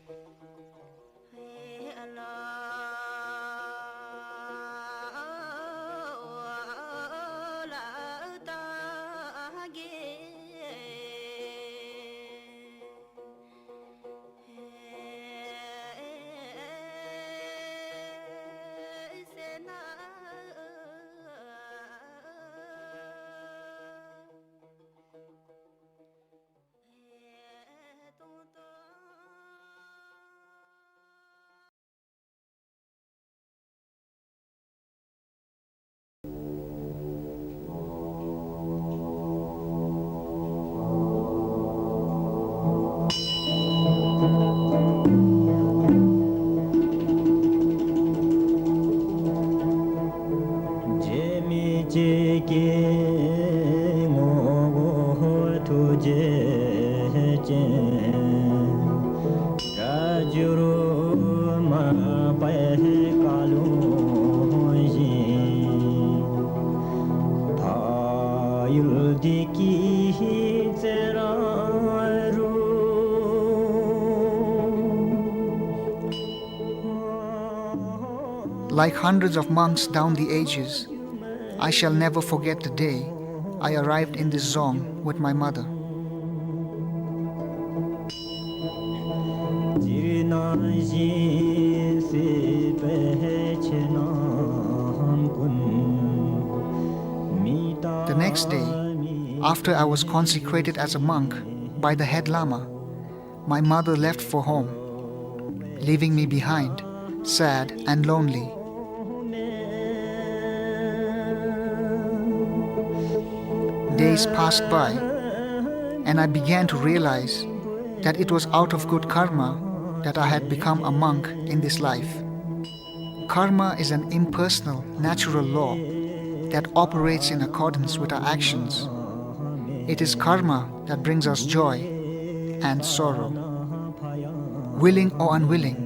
Like hundreds of monks down the ages, I shall never forget the day I arrived in this dzong with my mother. The next day, after I was consecrated as a monk by the head lama, my mother left for home, leaving me behind, sad and lonely. Days passed by, and I began to realize that it was out of good karma that I had become a monk in this life. Karma is an impersonal, natural law that operates in accordance with our actions. It is karma that brings us joy and sorrow. Willing or unwilling,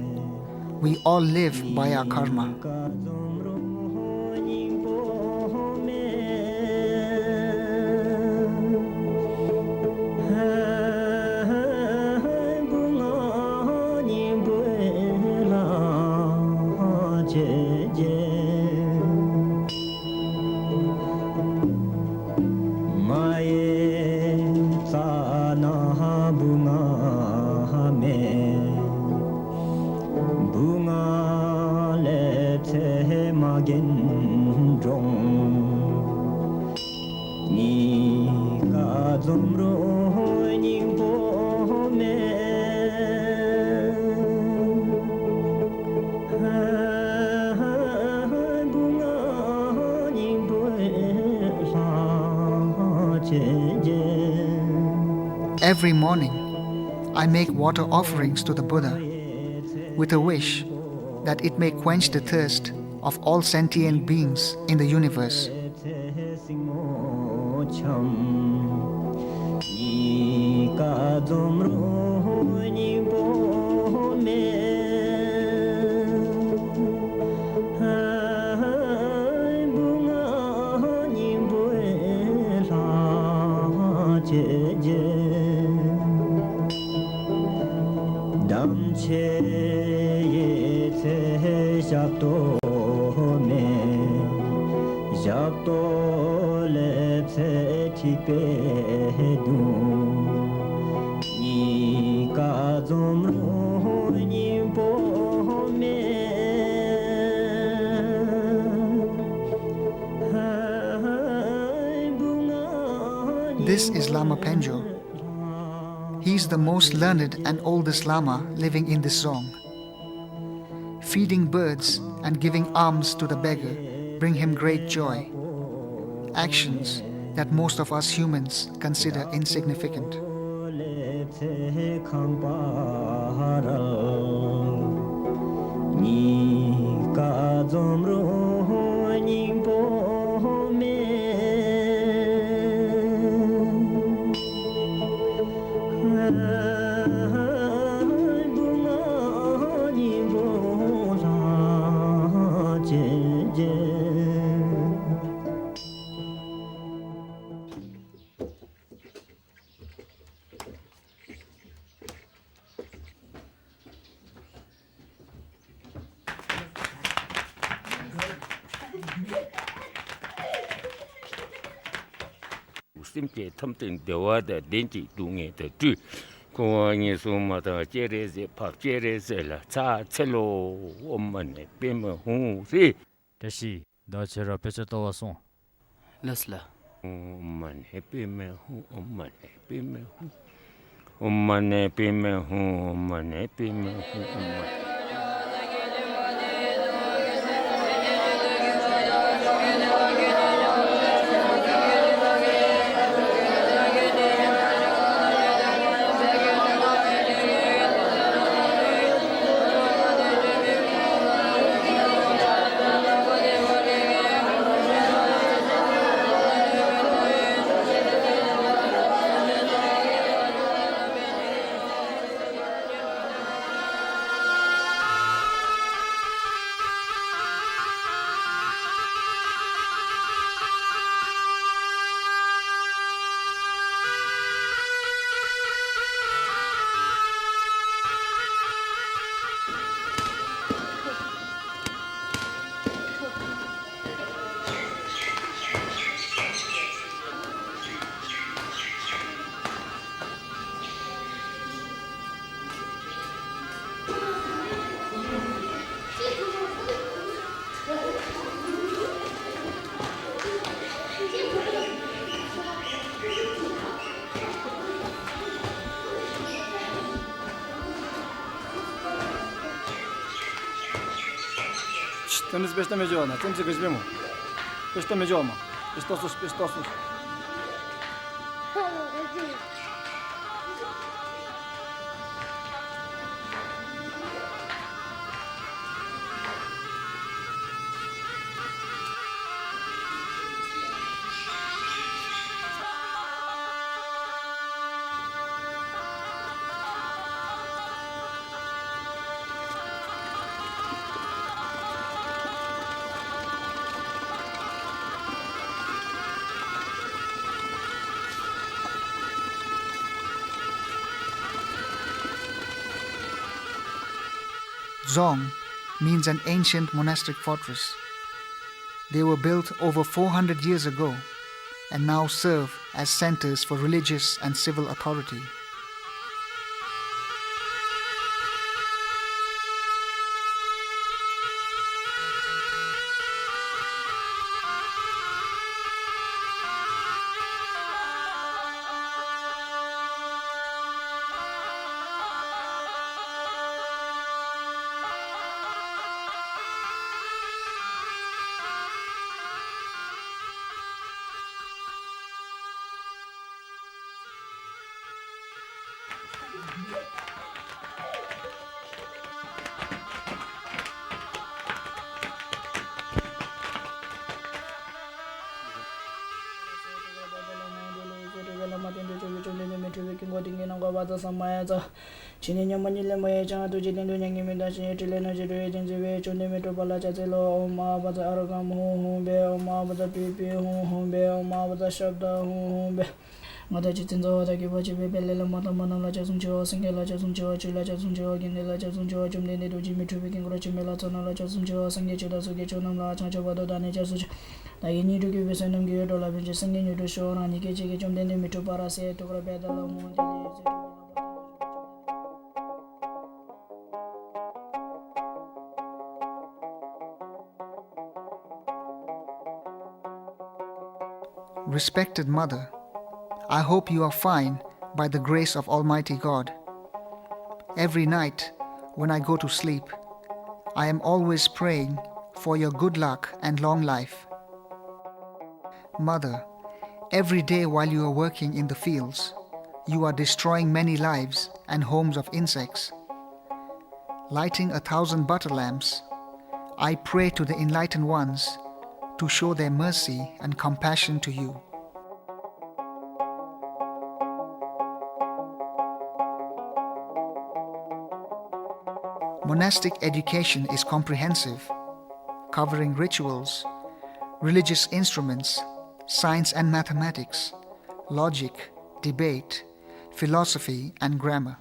we all live by our karma. Every morning, I make water offerings to the Buddha with a wish that it may quench the thirst of all sentient beings in the universe. དམ་ཆོས་ཡི་ཚེ་ཞབས་ཏོག་མེད། ཞབས་ཏོག་ལེབ་ཚེ་ཐིགས་པས་བརྡུང་། གཉིས་ཀ་འཛོམས་རུང་སྙིང་པོ་མེད། This is Lama Penjo. He is the most learned and oldest Lama living in this dzong. Feeding birds and giving alms to the beggar bring him great joy, actions that most of us humans consider insignificant. སེམས་ཅན་ཐམས་ཅད་བདེ་བ་དང་ལྡན་ཅིང་སྡུག་བསྔལ་དང་བྲལ། འཁོར་བ་ངན་སོང་མ་དག་སྤྱན་རས་གཟིགས་འཕགས་སྤྱན་རས་གཟིགས་ལ་ཕྱག་འཚལ་ལོ། ཨོཾ་མ་ཎི་པདྨེ་ཧཱུྃ་ཧྲཱིཿ། བཀྲ་ཤིས་བདེ་ལེགས། ཁྱེད་ར་དཔེ་ཆ་ལྟ་བར་སོང་། ལགས་སོ་ལགས། ཨོཾ་མ་ཎི་པདྨེ་ཧཱུྃ། ཨོཾ་མ་ཎི་པདྨེ་ཧཱུྃ། ཨོཾ་མ་ཎི་པདྨེ་ཧཱུྃ། ཨོཾ་མ་ཎི་པདྨེ་ཧཱུྃ། ཨོཾ་མ་ཎི། ཚེམས་ཅིག་དཔེ་ལྟ་མི་འགྱོ་བ་ན། ཚེམས་ཅིག་ག་ཅི་སྦེ་སྨོ། དཔེ་ལྟ་མི་འགྱོ་བ་མ། དཔེ་ལྟ་སོང་། དཔེ་ལྟ་སོང་། Dzong means an ancient monastic fortress. They were built over four hundred years ago and now serve as centers for religious and civil authority. བཅོམ་ལྡན་འདས་མི་འཁྲུགས་པའི་དཀྱིལ་འཁོར་དེ་ཉིད་ནམ་མཁའ་དང་ཡང་ཐུགས་རྗེ་ཆེན་པོའི་ཉི་མ་ཉིད་ལས་མ་ཡལ་ཇི་སྙེད་ཉོན་མོངས་པ་ཉེར་ལེན་པ་ཡང་བྱང་ཆུབ་ཀྱི་སྟེང་དུ་མྱ་ངན་མི་འདའ་ཞིང་ཡང་སྲིད་ལས་ནམ་ཞིག་འགྲོ་བའི་དོན་མཛད་པའི་བཅོམ་ལྡན་མི་འཁྲུགས་པ་ལ་ཕྱག་འཚལ་ལོ། ཨོཾ་ཨ་བཛྲ་ཨ་རུ་ཀཾ་ཧཱུྃ་ཧཱུྃ་ཕཊ། ཨོཾ་ཨ་བཛྲ་པུཥྤེ་ཧཱུྃ་ཧཱུྃ་ཕཊ། ཨོཾ་ཨ་བཛྲ་ཤབྡ་ཧཱུྃ་ཧཱུྃ་ཕཊ། ང་དང་རྗེ་བཙུན་ཚངས་པ་དང་བརྒྱུད་པ་ཆོས་པའི་དཔལ་ལྡན་བླ་མ་དམ་པ་རྣམས་ལ་ཕྱག་འཚལ་ཞུ་བ། སངས་རྒྱས་ལ་ཕྱག་འཚལ་ཞུ་བ། ཆོས་ལ་ཕྱག་འཚལ་ཞུ་བ། དགེ་འདུན་ལ་ཕྱག་འཚལ་ཞུ་བ། བཅོམ་ལྡན་འདས་རྡོ་རྗེ་མི་འཁྲུགས་པའི་དཀྱིལ་འཁོར་ཆེན་པོའི་ལྷ་ཚོགས་རྣམས་ལ་ཕྱག་འཚལ་ཞུ་བ། སངས་རྒྱས་ཆོས་དང་ཚོགས་ཀྱི་མཆོག་རྣམས་ལ་ཕྱག་འཚལ་བ་དང་བདག་ནི་ཕྱག་འཚལ་ཞུ། བདག་གིས་ཉོན་མོངས་པའི་བསོད་ནམས་ཀྱི་དབྱིངས་འགྲོ་ལ་ཕན་ཕྱིར་སངས་རྒྱས་ཉིད་དུ་ཤོག། རང་ཉིད་ཀྱི་རྗེས་ཀྱི་བཅོམ་ལྡན་འདས་མི་འཁྲུགས་པ་ར་སེ་ཐུགས་ཀར་བེ་ཏ་ལ་ཧཱུྃ་ཏེ་ལེ་ཟེར། Respected mother, I hope you are fine by the grace of Almighty God. Every night when I go to sleep, I am always praying for your good luck and long life. Mother, every day while you are working in the fields, you are destroying many lives and homes of insects. Lighting a thousand butter lamps, I pray to the enlightened ones to show their mercy and compassion to you. Monastic education is comprehensive, covering rituals, religious instruments, science and mathematics, logic, debate, philosophy, and grammar.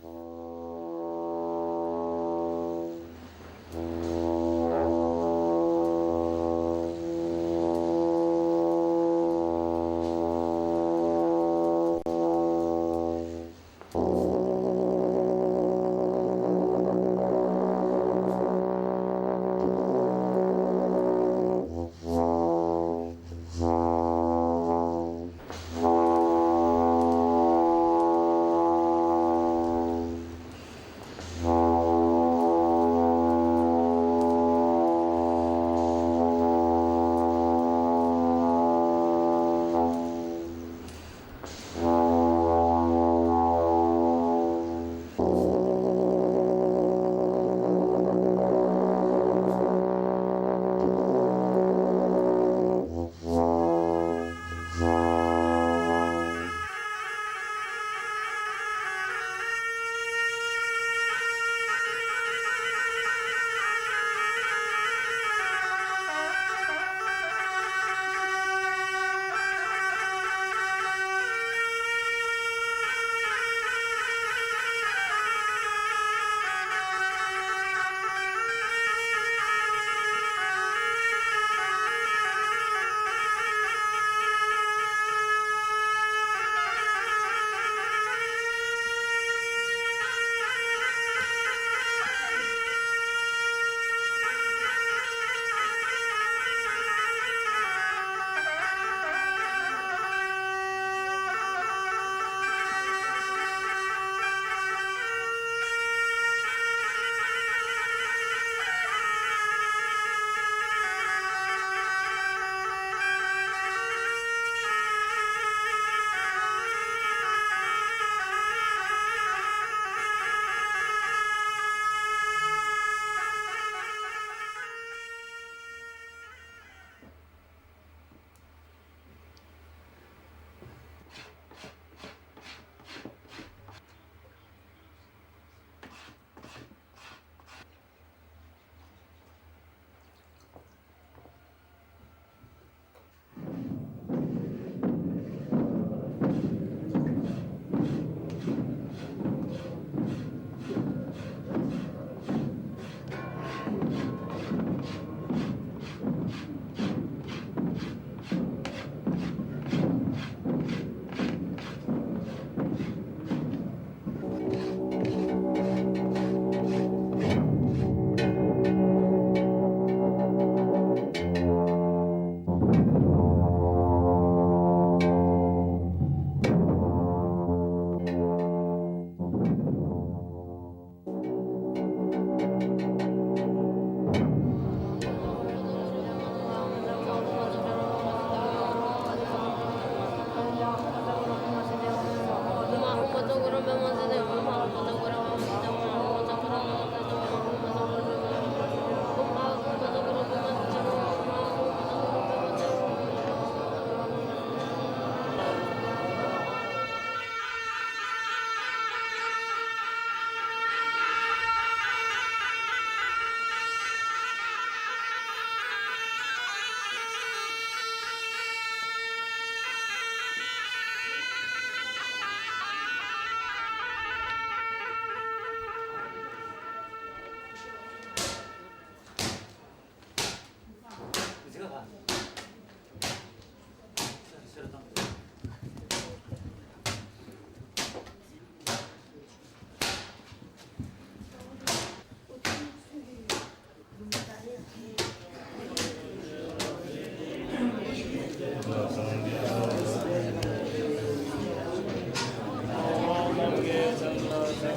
This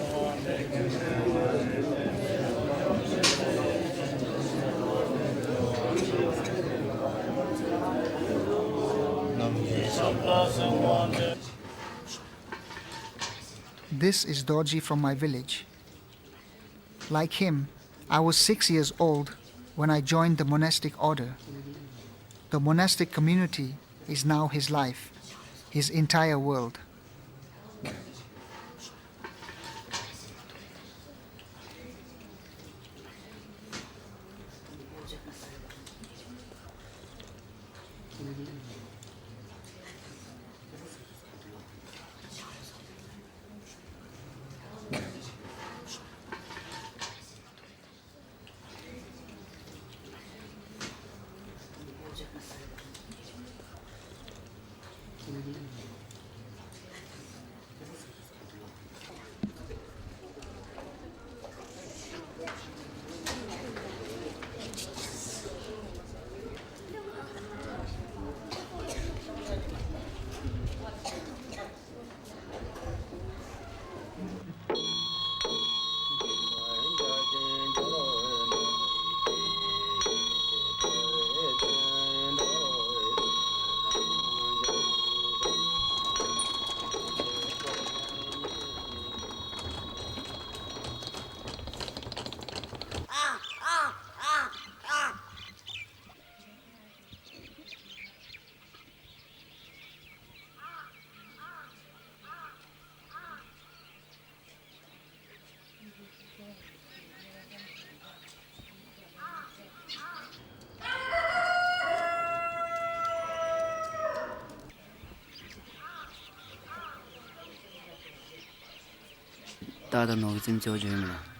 is Dorji from my village. Like him, I was six years old when I joined the monastic order. The monastic community is now his life, his entire world. ད་ད་ནོར་བུ་ཙིམ་ཅོ་ཅོ་ཡོད་མེན་ན།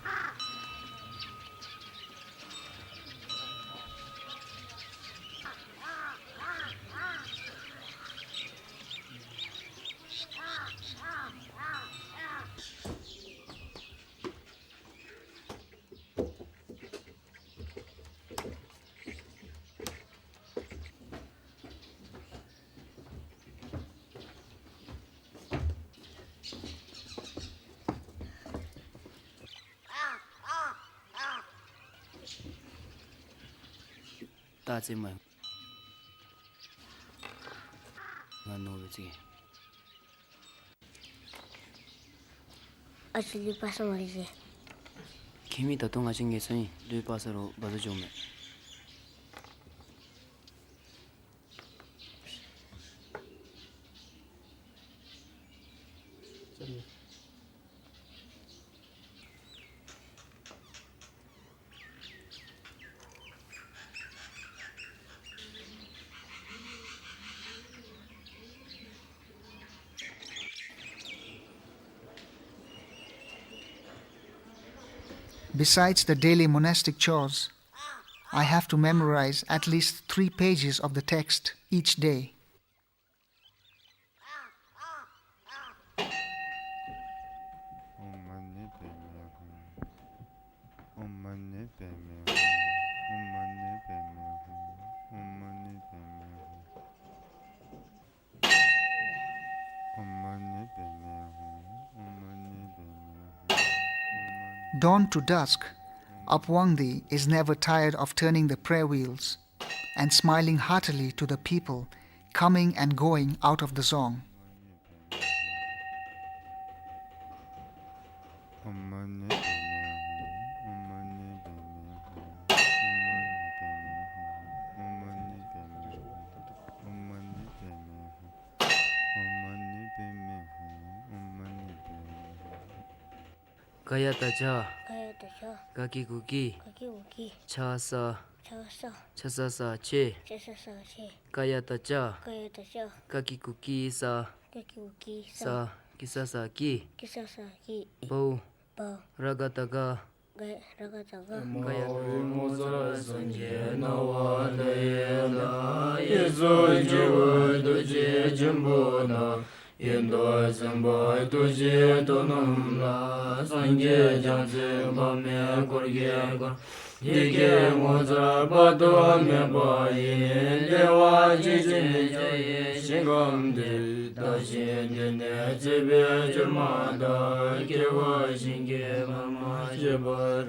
ད་ཙིམ་མ་ང་ནོར་བུ་ཙི། ཨ་ཙི་ལུས་པ་སངས་མ་རེ་ཟེར། ཁྱིམ་མི་ད་ལྟོ་ང་བཅས་ངལ་གསོ་ཨིན། ལུས་པ་སངས་རུང་བ་ཟུ་འགྱོཝ་མས། Besides the daily monastic chores, I have to memorize at least three pages of the text each day. Dawn to dusk, Apwangdi is never tired of turning the prayer wheels and smiling heartily to the people coming and going out of the dzong. ག་ཡ་བཏགས་གྱ། ག་ཡ་བཏགས་གྱ། ག་གི་གུ་གི། ག་གི་གུ་གི། ཆ་ས། ཆ་ས། ཆ་ས་ས་ཆེ། ཆ་ས་ས་ཆེ། ག་ཡ་བཏགས་གྱ། ག་ཡ་བཏགས་གྱ། ག་གི་གུ་གི་ས། ག་གི་གུ་གི་ས། ས། གི་ས་ས་གི། གི་ས་ས་གི། བའོ། བའོ། ར་ག་བཏགས་རྒ། ར་ག་བཏགས་རྒ། ག་ཡ། ཡོན་ཏན་སེམས་དཔའ་ཐུགས་རྗེའི་མཐུ་རྣམས་ལ། སངས་རྒྱས་བྱང་སེམས་དཔག་མེད་འཁོར་གྱིས་བསྐོར། བདེ་སྐྱིད་ངོ་མཚར་དཔག་ཏུ་མེད་པ་ཡི། བདེ་བ་ཅན་ཞིང་ཁམས་འདིར། བདག་གཞན་འདི་ནས་ཚེ་འཕོས་གྱུར་མ་ཐག། སྐྱེ་བ་གཞན་གྱིས་མ་མ་བྱས་པར།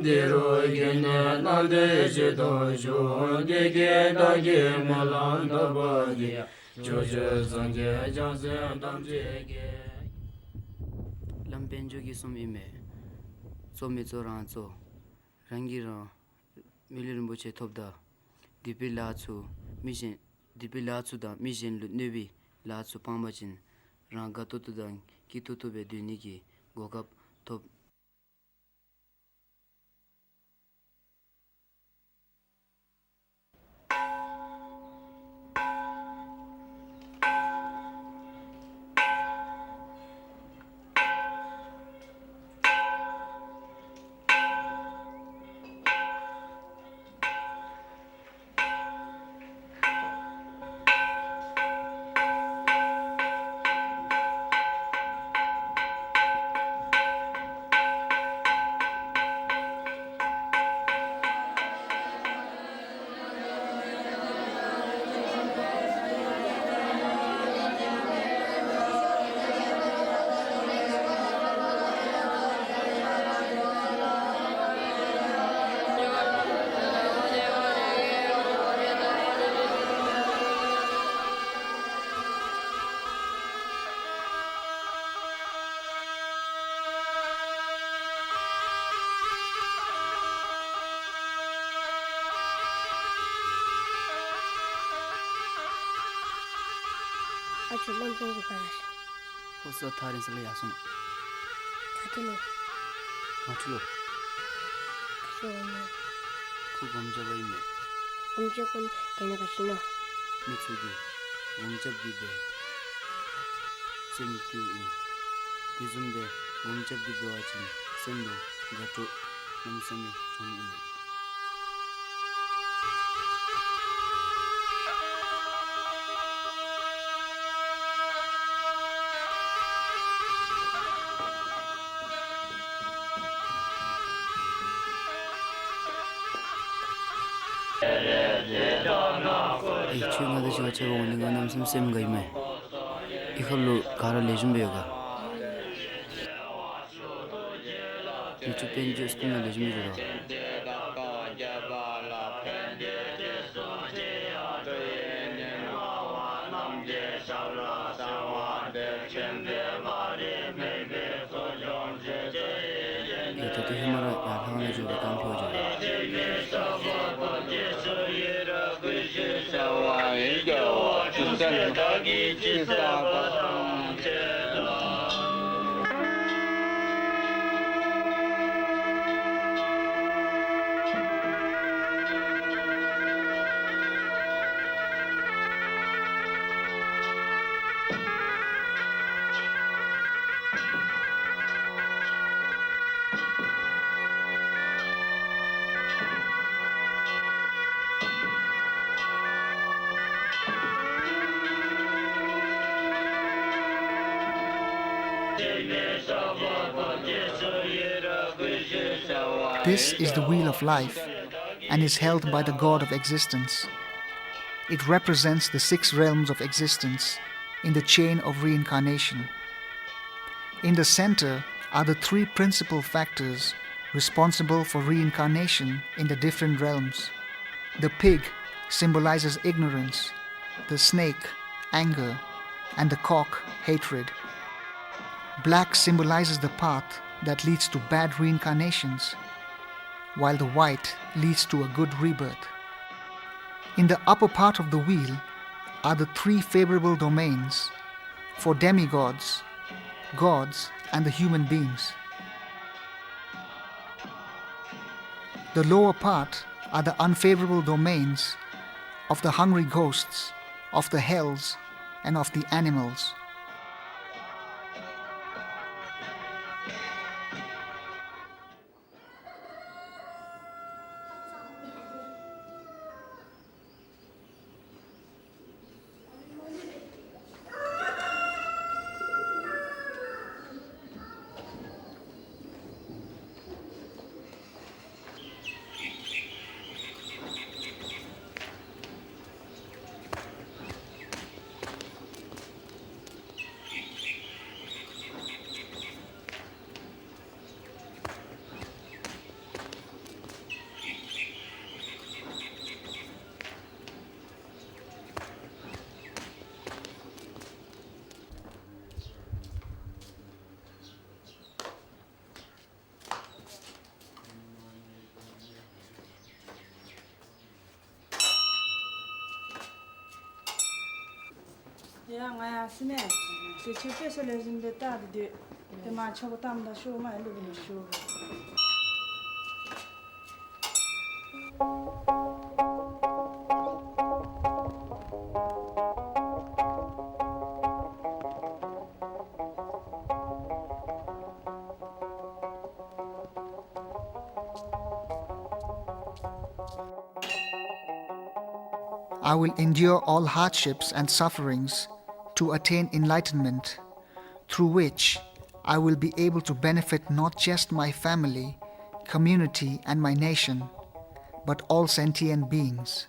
འདི་རུ་སྐྱེས་ནས་སྣང་མཐའི་ཆོས་ཐོབ་ཤོག། བདེ་སྐྱིད་བདག་གི་སྨོན་ལམ་བཏབ་པ་དེས། ཕྱོགས་བཅུའི་སངས་རྒྱས་བྱང་སེམས་ཐམས་ཅད་ཀྱིས། བླམ་དཔལ་འབྱོར་གྱིས་གསུངམ་ཨིན་མས། གཙོ་མི་གཙོ་རང་གཙོ། རང་གིས་རང་མི་ལུས་རིན་པོ་ཆེ་ཐོབ་ད། སྡིག་པའི་ལཱ་ཚུ་མི་གཞན་སྡིག་པའི་ལཱ་ཚུ་དང་མི་གཞན་ལུ་གནོད་པའི་ལཱ་ཚུ་སྤང་པ་ཅིན། རང་དགའ་ཏོག་ཏོ་དང་སྐྱིད་ཏོག་ཏོ་སྦེ་སྡོད་ནི་གི་གོ་སྐབས་ཐོབ། ཨ་ཅོ་བླམ་དཔོན་གྱིས་ག་ར་ཤི། ཁོ་ས་ཐག་རིང་ས་ལུ་ཡར་སོང་། ད་ལྟོ་ལོ། ང་ཁྲི་ལོ། ཁྲི་ལོ་ངོ་། ཁོ་སྒོམ་རྐྱབ་པ་ཨིན་མས། སྒོམ་རྐྱབ་ཁོ་ནི་དེ་ནང་ག་ཤི་ནོ། མི་ཚུ་གིས་སྒོམ་རྐྱབ་སྟེ་འབད་སེམས་སྐྱོ་ཨིན། དེ་བཟུམ་སྦེ་སྒོམ་རྐྱབ་སྟེ་འབད་བ་ཅིན་སེམས་ལུ་དགའ་སྤྲོ་གནམ་མེད་ས་མེད་འབྱུང་ནི་ཨིན་མས། ཨེ་ཁྱོད་ང་དང་གཅིག་ཁར་ཕྱད་པ་འོང་ནི་ང་གནམ་མེད་ས་མེད་སེམས་དགའ་ཨིན་མས། ཨི་ཁ་ལུ་ག་ར་ལེགས་ཤོམ་སྦེ་ཡོད་ག། མི་ཚུ་དཔལ་འབྱོར་སྐུ་ན་ལེགས་ཤོམ་སྦེ་ཡོད་ག། ཨེ་ད་ལྟོ་ཧེ་མ་ར་ཡར་ལྷང་ལ་འགྱོ་བའི་གང་ཕེབས་འགྱོ་This is the wheel of life and is held by the god of existence. It represents the six realms of existence in the chain of reincarnation. In the center are the three principal factors responsible for reincarnation in the different realms. The pig symbolizes ignorance, the snake, anger, and the cock, hatred. Black symbolizes the path that leads to bad reincarnations, while the white leads to a good rebirth. In the upper part of the wheel are the three favorable domains for demigods, gods, and the human beings. The lower part are the unfavorable domains of the hungry ghosts, of the hells, and of the animals. ད་ང་ཡང་སི་མེ་ཟེར་ཆེ་དཔེ་ས་ལས་བཟུང་སྟེ་ལྟ་སྟེ་སྡོད། དེ་མ་ཆོག་པ་གཏམ་ད་ཤོག་མ་ལུག་ནི་ཤོག། I will endure all hardships and sufferings to attain enlightenment, through which I will be able to benefit not just my family, community, and my nation, but all sentient beings.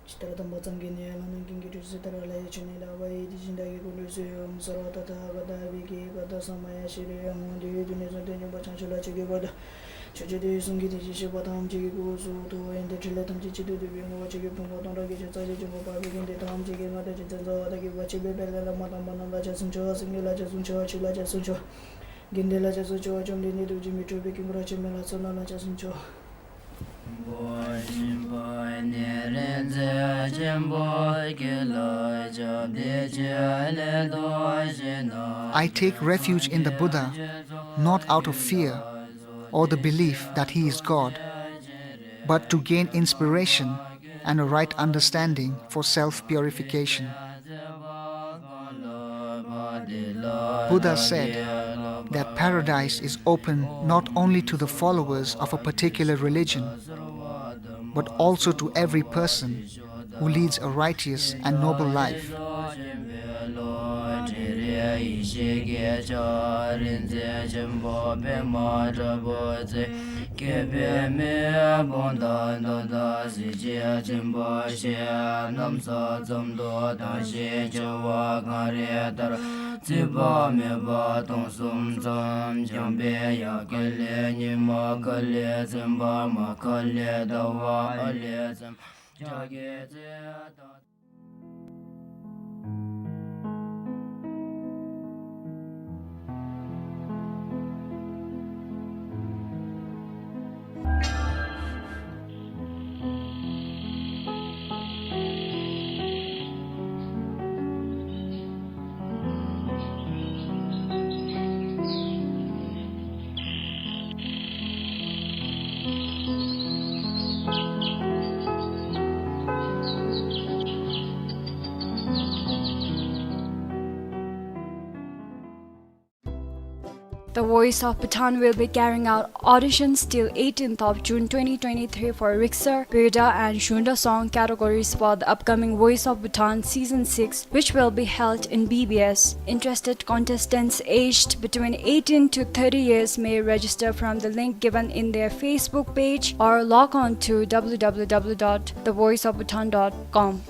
ཇི་ལྟར་དམ་པ་སངས་རྒྱས་ནས། བླ་ན་མཁྱེན་གྱི་ཁྲོ་ཆུ་ཟེར་ལྟར་ལྷ་ཡི་ཆོས་ཉིད་ལ་བ་ཡི་དེ་བཞིན་བདག་གིས་ཀུན་ཏུ་གསོལ། ཨོཾ་སརྦ་ཏ་ཐཱ་ག་ཏ་བི་གྷི་ག་ཏ་ས་མ་ཡ་ཤྲཱི་ཡ་ཧཱུྃ། དེ་ཡི་དུས་ནས་བཟུང་སྟེ་མངོན་པར་བྱང་ཆུབ་ལ་མཆིས་པའི་བར་དུ། ཕྱོགས་བཅུ་དུས་གསུམ་གྱི་དེ་བཞིན་གཤེགས་པ་ཐམས་ཅད་ཀྱི་སྐུ་གསུང་ཐུགས་ཡོན་ཏན་ཕྲིན་ལས་ཐམས་ཅད་གཅིག་ཏུ་བསྡུས་པའི་ངོ་བོ་ཆོས་ཀྱི་ཕུང་པོ་སྟོང་ཕྲག་བརྒྱད་ཅུ་རྩ་བཞི་འབྱུང་པོ་པ་ཕཊ་ཀྱི་དགེ་འདུན་ཐམས་ཅད་ཀྱིས་ང་དང་བྱང་ཆུབ་སེམས་དཔའ་བརྒྱད་ཀྱི་བར་ཆད་པའི་བེར་ལེན་ལ་མ་བཏང་པ་རྣམས་ལ་ཕྱག་འཚལ་ལོ། སེམས་ཉིད་ལ་ཕྱག་འཚལ་ལོ། ཆོས་ལ་ཕྱག་འཚལ་ལོ། དགེ་འདུན་ལ་ཕྱག་འཚལ་ལོ། བཅོམ་ལྡན་འདས་ཐུགས་རྗེ་མི་འཕྲོགས་པའི་དཀྱིལ་འཁོར་ཆེན་མོ་ལ་ཕྱག་འཚལ་ལོ། ཆོས་ལ་ཕྱག་འཚལ་ལོ། I take refuge in the Buddha, not out of fear or the belief that he is God, but to gain inspiration and a right understanding for self-purification. Buddha said that paradise is open not only to the followers of a particular religion, but also to every person who leads a righteous and noble life. The Voice of Bhutan will be carrying out auditions till eighteenth of June twenty twenty-three for Rikser, Birda and Zhunda song categories for the upcoming Voice of Bhutan Season six, which will be held in B B S. Interested contestants aged between eighteen to thirty years may register from the link given in their Facebook page or log on to w w w dot the voice of bhutan dot com.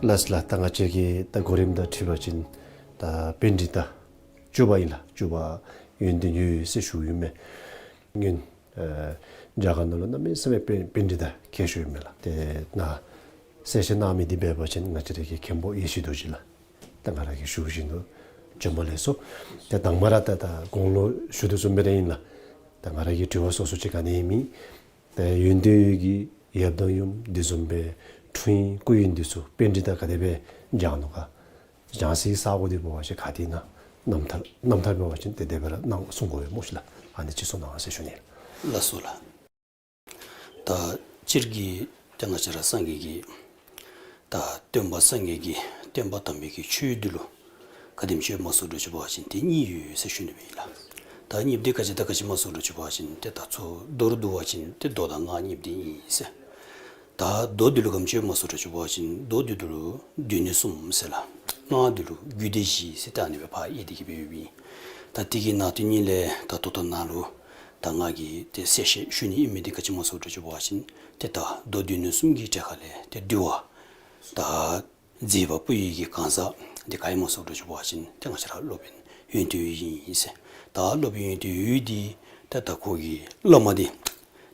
ལགས་ལགས། ད་ང་བཅས་ཀྱི་ད་གོ་རིམ་དང་འཁྲིལ་བ་ཅིན་ད་པཎྜི་ཏ་བཅུ་པ་ཨིན་ལགས། བཅུ་པ་ཡོན་ཏན་འོད་ཟེར་ཞུཝ་ཨིན་མས། སྔོན་ཨེ་རྒྱ་གར་ནང་ལུ་གནམ་མེད་ས་མེད་པཎྜི་ཏ་མཁས་ཤོས་ཨིན་མས་ལགས། ཏེ་ནཱ་གསལ་བཤད་གནང་མི་འདི་འབད་བ་ཅིན་ང་བཅས་ར་གི་མཁན་པོ་ཡེ་ཤེས་རྡོ་རྗེ་ལགས། ད་ང་ར་གིས་ཞུ་བཞིན་དུ་བྱོན་པ་ལེགས་སོ། ཏེ་དང་པ་ར་ད་ད་དགུང་ལོ་ཞུ་དོ་བཟུམ་སྦེ་ར་ཨིན་ལགས། ད་ང་ར་གི་དྲི་བ་སོ་སོ་ཅིག་ག་ནི་ཡང་མེད། ཏེ་ཡོན་ཏན་འོད་ཀྱི་ཡབ་དང་ཡུམ་འདི་བཟུམ་སྦེ་འཁྲུངས་ཡུལ་སྐུ་ཡུལ་འདི་ཚུ་པཎྜི་ཏ་ག་དེ་སྦེ་སྦྱངས་ནུག་ག། སྦྱང་སའི་ས་གོ་འདི་འབད་བ་ཅིན་ག་ཏེ་ཨིན་ན། རྣམ་ཐར་རྣམ་ཐར་འབད་བ་ཅིན་ཏེ་དེ་སྦེ་ར་གནང་གསུང་དགོ་པས་སྨོ་ཤིག་ལགས། ཨ་ནི་ཅིག་གསུང་གནང་ཟེར་ཞུ་ནི། ལགས་སོ་ལགས། ད་སྤྱིར་གྱིས་ཏེ་ང་བཅས་ར་སངས་རྒྱས་ཀྱི་ད་སྟོན་པ་སངས་རྒྱས་ཀྱི་བསྟན་པ་དམ་པའི་གི་ཆོས་འདི་ལུ་ག་དེམ་ཅིག་ཡོདཔ་སྨོ་ཟེར་འདྲཝ་ཅིག་འབད་བ་ཅིན་ཏེ་གཉིས་ཡོད་ཟེར་ཞུ་ནི་ཨིན་ལགས། ད་གཉིསཔོ་འདི་ག་ཅི་དང་ག་ཅི་སྨོ་ཟེར་འདྲཝ་ཅིག་འབད་བ་ཅིན་ཏེ་ད་ཚུར་མདོར་བསྡུ་བ་ཅིན་ཏེ་མདོ་དང་སྔགས་གཉིསཔོ་འདི་ཨིན་ཟེར། ད་མདོ་འདི་ལུ་ག་དེམ་ཅིག་ཡོདཔ་སྨོ་ཟེར་འདྲཝ་ཅིག་འབད་བ་ཅིན་མདོ་འདི་ལུ་སྡེ་སྣོད་གསུམ་ཟེར་ལགས། སྔགས་འདི་ལུ་རྒྱུད་སྡེ་བཞི་ཟེར་ད་ཨ་ནི་སྦེ་ཕར་དབྱེ་སྟེ་གི་སྦེ་ཡོདཔ་ཨིན། ད་དེ་གི་ནང་དོན་ཉིད་ལས་ད་ད་ལྟོ་ནཱ་ལུ་ད་ང་གིས་ཏེ་གསལ་བཤད་ཞུ་ནི་ཨིན་མི་འདི་ག་ཅི་སྨོ་ཟེར་འདྲཝ་ཅིག་འབད་བ་ཅིན་ཏེ་ད་མདོ་སྡེ་སྣོད་གསུམ་གྱི་གྲས་ཁ་ལས་ཏེ་འདུལ་བ་ད་མཛད་པ་པོ་ཡི་གི་གང་ཟག་འདི་ག་ཨིན་སྨོ་ཟེར་འདྲཝ་ཅིག་འབད་བ་ཅིན་ཏེ་ང་བཅས་ར་སློབ་དཔོན་ཡོན་ཏན་འོད་ཨིན་ཟེར། ད་སློབ་དཔོན་ཡོན་ཏན་འོད་འདི་ཏེ་ད་ཁོ་གི་བླ་མ་འདི་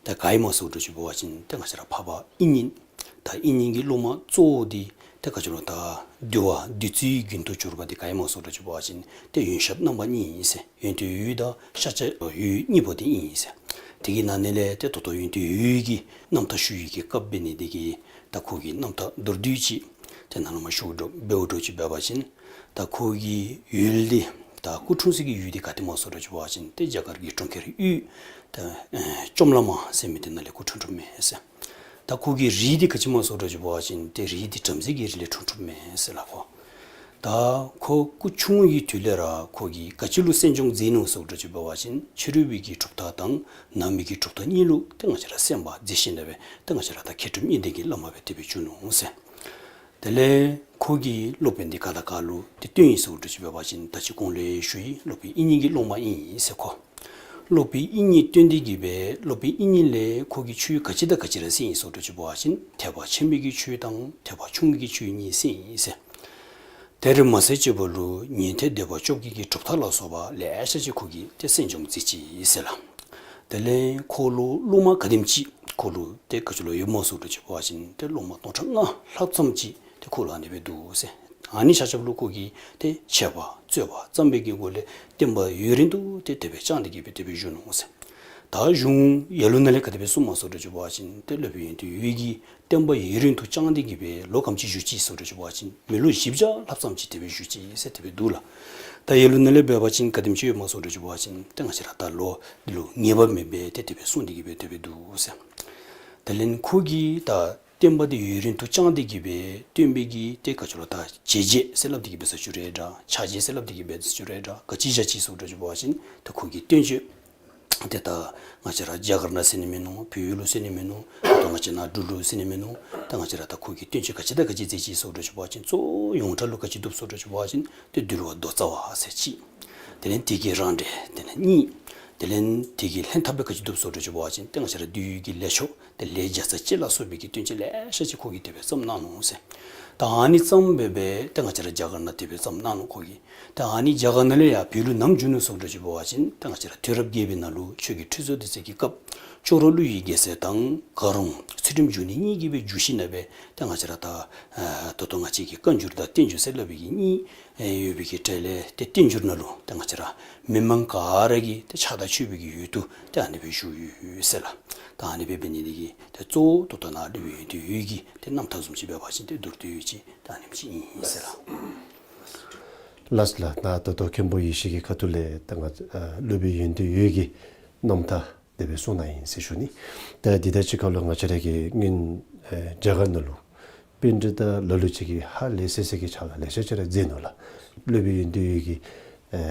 ད་ག་ཨིན་སྨོ་ཟེར་འདྲཝ་ཅིག་འབད་བ་ཅིན་ཏེ་ང་བཅས་ར་འཕགས་པ་དབྱིག་གཉེན། ད་དབྱིག་གཉེན་གྱི་སློབ་མ་གཙོ་བོ་འདི་ཏེ་ག་ཅི་ལོ་ད་འདུལ་བ་འདུལ་ཚུལ་གྱི་རྒྱུན་དུ་གྱུར་པ་འདི་ག་ཨིན་སྨོ་ཟེར་འདྲཝ་ཅིག་འབད་བ་ཅིན་ཏེ་ཡོན་ཞབས་རྣམ་པ་གཉིས་ཨིན་ཟེར། ཡོན་ཏན་འོད་དང་ཤཱཀྱ་འོད་གཉིས་པོ་འདི་ཨིན་ཟེར། དེ་གི་ནང་ན་ལས་ཏེ་ད་ལྟོ་ཡོན་ཏན་འོད་ཀྱི་རྣམ་ཐར་ཞུ་བའི་གི་སྐབས་འབད་ནི་འདི་གིས་ད་ཁོ་གི་རྣམ་ཐར་མདོར་བསྡུས་ཅིག་ཏེ་ནཱ་ལུ་མར་ཞུ་འགྱོ་འབདཝ་འདྲཝ་ཅིག་འབད་བ་ཅིན་ད་ཁོ་གི་ཡུལ་འདི་ད་སྐུ་འཁྲུངས་ས་གི་ཡུལ་འདི་ག་ཏེ་སྨོ་ཟེར་འདྲཝ་ཅིག་འབད་བ་ཅིན་ཏེ་རྒྱ་གར་གྱི་གྲོང་ཁྱེར་དབུས་ད་ཨེ་ཅོམ་ལ་མ་ཟེར་མི་འདི་ནང་ལས་སྐུ་འཁྲུངས་འཁྲུངསམ་མས་ཟེར། ད་ཁོ་གི་རིགས་འདི་ག་ཅི་སྨོ་ཟེར་འདྲཝ་ཅིག་འབད་བ་ཅིན་ཏེ་རིགས་འདི་བྲམ་ཟེ་གི་རིགས་ལས་འཁྲུངས་འཁྲུངསམ་མས་ཟེར་ལགས་ཁོ། ད་ཁོ་སྐུ་ཆུང་ངུ་གི་དུས་ལས་ར་ཁོ་གིས་ག་ཅི་ལུ་གསན་སྦྱོང་མཛད་ནུག་ཟེར་འདྲཝ་ཅིག་འབད་བ་ཅིན་ཕྱི་རོལ་པའི་གི་གྲུབ་མཐའ་དང་ནང་པའི་གི་གྲུབ་མཐའ་གཉིས་ལུ་ཏེ་ང་བཅས་ར་གསན་པ་མཛད་ཞིནམ་ལས་ཏེ་ང་བཅས་ར་ད་མཁས་གྲུབ་གཉིས་ལྡན་གྱི་བླ་མ་སྦེ་དེ་སྦེ་གྱུར་ནུག་ཟེར། དེ་ལས་ཁོ་གིས་སློབ་དཔོན་འདི་ག་དང་ག་ལུ་ཏེ་བསྟེན་ཡི་ཟེར་འདྲཝ་ཅིག་འབད་བ་ཅིན་ད་ཅི་གོང་ལུ་ཡང་ཞུ་ཡི། སློབ་དཔོན་དབྱིག་གཉེན་གྱི་སློབ་མ་ཨིན་ཟེར་ཁོ། སློབ་དཔོན་དབྱིག་གཉེན་བསྟེན་ཏེ་གི་སྦེ་སློབ་དཔོན་དབྱིག་གཉེན་ལས་ཁོ་གིས་ཆོས་ག་ཅི་དང་ག་ཅི་ར་གསན་ཡི་ཟེར་འདྲཝ་ཅིག་འབད་བ་ཅིན་ཐེག་པ་ཆེན་པོའི་གི་ཆོས་དང་ཐེག་པ་ཆུང་ངུའི་གི་ཆོས་གཉིས་གསན་ཡི་ཟེར། དེ་ར་མ་ཟད་ཅིག་འབད་རུང་ཉན་ཐོས་སྡེ་པ་བཅོ་བརྒྱད་ཀྱི་གྲུབ་མཐའ་ལ་སོགས་པ་ལེ་ཤ་ཅིག་ཁོ་གིས་ཏེ་གསན་སྦྱོང་མཛད་ཅི་ཟེར་ལགས། དེ་ལས་ཁོ་ལུ་སློབ་མ་ག་དེམ་ཅིག་ཁོ་ལུ་ཏེ་ག་ཅི་ལོ་ཡོདཔ་སྨོ་ཟེར་འདྲཝ་ཅིག་འབད་བ་ཅིན་ཏེ་སློབ་མ་སྟོང་ཕྲག་ལྔ་ལྷགཔ་ཙམ་ཅིག་ཏེ་ཁོ་ལུ་ཨ་ནི་སྦེ་འདུག་ཟེར། ཨ་ནི་ཆ་ཁྱབ་ལུ་ཁོ་གིས་ཏེ་འཆད་པ་རྩོད་པ་རྩོམ་པའི་གི་སྒོ་ལས་བསྟན་པ་ཡུན་རིང་དུ་ཏེ་དེ་སྦེ་བསྐྱངས་ཏེ་གི་སྦེ་དེ་སྦེ་བཞུགས་ནུག་ཟེར། ད་གཞུང་ཡ་ལུ་ནང་ལས་ག་དེ་སྦེ་གསུངསམ་སྨོ་ཟེར་འདྲཝ་ཅིག་འབད་བ་ཅིན་ཏེ་སློབ་དཔོན་ཡོན་ཏན་འོད་ཀྱིས་བསྟན་པ་ཡུན་རིང་དུ་བསྐྱངས་ཏེ་གི་སྦེ་ལོ་ག་དེམ་ཅིག་བཞུགས་ཅི་ཟེར་འདྲཝ་ཅིག་འབད་བ་ཅིན་མི་ལོ་བཞི་བརྒྱ་ལྷགཔ་ཙམ་ཅིག་དེ་སྦེ་བཞུགས་ཅི་ཟེར་དེ་སྦེ་འདུག་ལགས། ད་ཡ་ལུ་ནང་ལས་འབད་བ་ཅིན་ག་དེམ་ཅིག་ཡོདཔ་སྨོ་ཟེར་འདྲཝ་ཅིག་འབད་བ་ཅིན་ཏེ་ང་བཅས་ར་ད་ལོ་འདི་ལུ་ངེས་པ་མེད་པར་ཏེ་དེ་སྦེ་གསུངས་ཏེ་གི་སྦེ་དེ་སྦེ་འདུག་ཟེར། དེ་ལས་ཁོ་གིས་ད་བསྟན་པ་འདི་ཡུན་རིང་དུ་བསྐྱངས་ཏེ་གི་སྦེ་བསྟན་པའི་གི་ཏེ་ག་ཅི་ལོ་ད་བྱས་རྗེས་ཟེར་སླབ་སྟེ་གི་སྦེ་ཟེར་ཞུ་རུང་འདྲ། ཕྱག་རྗེས་ཟེར་སླབ་སྟེ་གི་སྦེ་ཟེར་ཞུ་རུང་འདྲ། ག་ཅི་བཞག་ཅི་ཟེར་འདྲཝ་ཅིག་འབད་བ་ཅིན་ད་ཁོ་གི་བསྟན་བཅོས་ཏེ་ད་ང་བཅས་ར་རྒྱ་གར་ནང་ཟེར་ནི་མིན་ནུག། བོད་ཡུལ་ལུ་ཟེར་ནི་མིན་ནུག། ད་ལྟོ་ང་བཅས་ནཱ་འབྲུག་ལུ་ཟེར་ནི་མིན་ནུག། ད་ང་བཅས་ར་ད་ཁོ་གིས་བསྟན་བཅོས་ག་ཅི་དང་ག་ཅི་མཛད་ཅི་ཟེར་འདྲཝ་ཅིག་འབད་བ་ཅིན་གཙོ་བོ་ཡོངས་གྲགས་ལུ་ག་ཅི་འདུག་ཟེར་འདྲཝ་ཅིག་འབད་བ་ཅིན་ཏེ་འདུལ་བ་མདོ་རྩ་བ་ཟེར་གཅིག། དེ་ལས་དེ་གི་རང་འགྲེལ་དེ་ལས་གཉིས། དེ་ལས་དེ་གི་ལྷན་ཐབས་སྦེ་ག་ཅི་འདུག་ཟེར་འདྲཝ་ཅིག་འབད་བ་ཅིན་ཏེ་ང་བཅས་ར་འདུལ་བའི་གི་ལས་ཆོག་ཏེ་ལས་བརྒྱ་རྩ་གཅིག་ལ་སོགས་པའི་གི་བསྟན་བཅོས་ལེ་ཤ་ཅིག་ཁོ་གིས་དེ་སྦེ་བརྩམས་གནང་ནུག་ཟེར། ད་ཨ་ནི་བརྩམས་སྦེ་སྦེ་ཏེ་ང་བཅས་ར་རྒྱ་གར་ནང་དེ་སྦེ་བརྩམས་གནང་ནུག་ཁོ་གིས། ད་ཨ་ནི་རྒྱ་གར་ནང་ལས་ཡར་བོད་ལུ་ནམ་བྱོན་ནུག་ཟེར་འདྲཝ་ཅིག་འབད་བ་ཅིན་ཏེ་ང་བཅས་ར་དུས་རབས་བརྒྱད་པའི་ནང་ལུ་ཆོས་རྒྱལ་ཁྲི་སྲོང་ལྡེ་བཙན་གྱི་སྐབས་ཅོག་རོ་ཀླུ་ཡི་རྒྱལ་མཚན་དང་གར་རོང་ཚུལ་ཁྲིམས་འབྱུང་གནས་གཉིས་ཀྱིས་སྦེ་བསྒྱུར་ཞིནམ་ལས་སྦེ་ཏེ་ང་བཅས་ར་ད་ཨ་ད་ལྟོ་ང་བཅས་ཀྱི་བཀའ་འགྱུར་དང་བསྟན་འགྱུར་ཟེར་སླབ་པའི་གི་གཉིས་ཨེ་ཡོད་པའི་གི་གྲས་ལས་ཏེ་བསྟན་འགྱུར་ནང་ལུ་ཏེ་ང་བཅས་ར་མི་མང་ག་ར་གིས་ཏེ་ཕྱག་དང་མཆོད་པའི་གི་འོས་སུ་ཏེ་ཨ་ནི་སྦེ་བཞུགས་ཡོད་ཟེར་ལགས། ད་ཨ་ནི་སྦེ་འབད་ནི་འདི་གིས་ཏེ་གཙོ་བོ་ད་ལྟོ་ནཱ་སློབ་དཔོན་ཡོན་ཏན་འོད་ཀྱི་ཏེ་རྣམ་ཐར་བཟུམ་ཅིག་འབད་བ་ཅིན་ཏེ་མདོར་བསྡུས་ཅིག་ད་ཨ་ནེམ་ཅིག་ཨིན་ཟེར་ལགས། ལགས་ལགས། ད་ད་ལྟོ་མཁན་པོ་ཡེ་ཤེས་ཀྱི་ཁ་ཐུག་ལས་ད་ང་ཨ་སློབ་དཔོན་ཡོན་ཏན་འོད་ཀྱི་རྣམ་ཐར་དེ་སྦེ་གསུངས་གནང་ཡི་ཟེར་ཞུ་ནི། ད་འདི་དང་གཅིག་ཁར་ལུ་ང་བཅས་ར་གི་སྔོན་ཨེ་རྒྱ་གར་ནང་ལུ་པཎྜི་ཏ་ལ་ལུ་ཅིག་གིས་ཧ་ལས་སི་སི་གི་ཕྱག་ལཱ་ལེ་ཤ་ཅིག་ར་མཛད་ནུག་ལགས། སློབ་དཔོན་ཡོན་ཏན་འོད་ཀྱིས་ཨེ་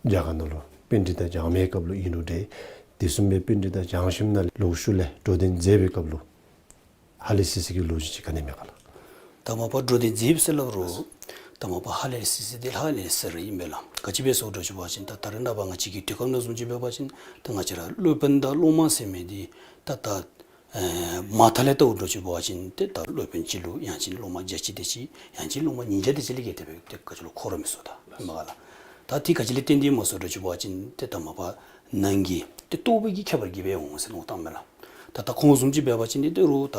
རྒྱ་གར་ནང་ལུ་པཎྜི་ཏ་སྦྱང་མིའི་སྐབས་ལུ་ཨིན་རུང་འདྲ། དེ་བཟུམ་སྦེ་པཎྜི་ཏ་སྦྱང་ཞིནམ་ལས་ལོག་ཤུལ་ལས་འགྲོ་དོན་མཛད་པའི་སྐབས་ལུ་ཧ་ལས་སི་སི་གི་ལོ་རྒྱུས་ཅིག་ག་ནི་མས་ག་ལགས། ད་མ་པ་འགྲོ་དོན་མཛདཔ་ཟེར་སླབ་རུང་ད་མ་པ་ཧ་ལས་སི་སི་འདི་ཧ་ལས་སི་སི་ར་ཨིན་པས་ལགས། ག་ཅི་སྦེ་ཟེར་འདྲཝ་ཅིག་འབད་བ་ཅིན་ད་ད་རེས་ནངས་པ་ང་བཅས་ཀྱི་དུས་སྐབས་ནང་བཟུམ་ཅིག་འབད་བ་ཅིན་ད་ང་བཅས་ར་སློབ་དཔོན་དང་སློབ་མ་ཟེར་མི་འདི་ད་ད་ ཨེ་མ་མཐའ་ལས་བལྟཝ་འདྲཝ་ཅིག་འབད་བ་ཅིན་ཏེ་ད་སློབ་དཔོན་གཅིག་ལུ་ཡང་ཅིན་སློབ་མ་བརྒྱ་ཅིག་དེ་ཅིག་ཡང་ཅིན་སློབ་མ་ཉིས་བརྒྱ་དེ་ཅིག་ལས་བརྒལ་ཏེ་སྦེ་ཏེ་ག་ཅི་ལོ་འཁོར་ར་མི་ཚུགས་ད་ཨིན་མས་ག་ལགས། ད་དེ་ག་ཅི་ལས་བརྟེན་ཏེ་སྨོ་ཟེར་འདྲཝ་ཅིག་འབད་བ་ཅིན་ཏེ་ད་མ་པ་ནང་གི་ཏེ་རྟོགས་པའི་གི་ཁྱད་པར་གྱིས་སྦེ་འོང་ཟེར་མནོ་བསམ་བཏངམ་མས་ལགས། ད་ད་ཁོང་བཟུམ་ཅིག་འབད་བ་ཅིན་ཏེ་ད་རུང་ད་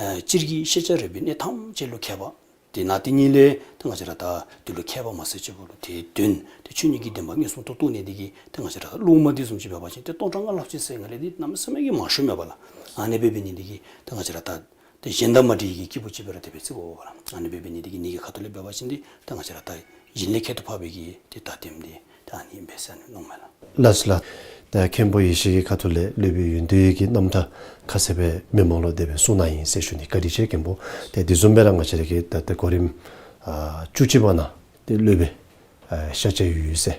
ཨེ་སྤྱིར་གྱི་ཤེས་བྱ་རིག་པའི་གནས་ཐམས་ཅད་ལུ་མཁས་པ། དེ་ནང་དེ་ཉིད་ལས་ཏེ་ང་བཅས་ར་ད་དེ་ལུ་མཁས་པ་མ་ཚད་ཅིག་འབདཝ་ལུ་དེའི་དོན་ཏེ་ཆོས་ཉིད་ཀྱི་བདེན་པ་མངོན་སུམ་དུ་རྟོགས་ནི་དེ་གིས་ཏེ་ང་བཅས་ར་སློབ་མ་དེ་བཟུམ་ཅིག་འབད་བ་ཅིན་ཏེ་སྟོང་ཕྲག་ལྔ་ལྷགཔ་ཅིག་ཟེར་ང་ལས་དེ་གནམ་མེད་ས་མེད་ཀྱི་མང་ཤོས་མས་པ་ལགས། ཨ་ནི་སྦེ་འབད་ནི་དེ་གིས་ཏེ་ང་བཅས་ར་ད་ཏེ་གཞན་དང་མ་འདྲ་བའི་གི་སྐྱེས་བུ་ཅིག་སྦེ་ར་དེ་སྦེ་བརྩི་དགོ་པ་ལགས། ཨ་ནི་སྦེ་འབད་ནི་དེ་གིས་ཨ་ནི་གི་ཁ་ཐུག་ལས་འབད་བ་ཅིན་ཏེ་ད་ང་བཅས་ར་ད་གཞན་ལས་ཁྱད་དུ་འཕགས་པའི་གི་ཏེ་ད་དེམ་དེ་ད་ཨ་ནི་ཨིན་པས་ཟེར་མནོཝ་མས་ལགས། ལགས་སོ་ལགས། ད་མཁན་པོ་ཡེ་ཤེས་ཀྱི་ཁ་ཐུག་ལས་སློབ་དཔོན་ཡོན་ཏན་འོད་ཀྱི་རྣམ་ཐར་ཁ་གསལ་སྦེ་མི་མང་ལུ་དེ་སྦེ་གསུངས་གནང་ཡི་ཟེར་ཞུ་ནི། བཀའ་དྲིན་ཆེ་མཁན་པོ། ཏེ་དེ་བཟུམ་སྦེ་ར་ང་བཅས་ར་གི་ད་ད་གོ་རིམ་ཨ་བཅུ་གཅིག་པ་ནང་ཏེ་སློབ་དཔོན་ཨ་ཤཱཀྱ་འོད་ཟེར་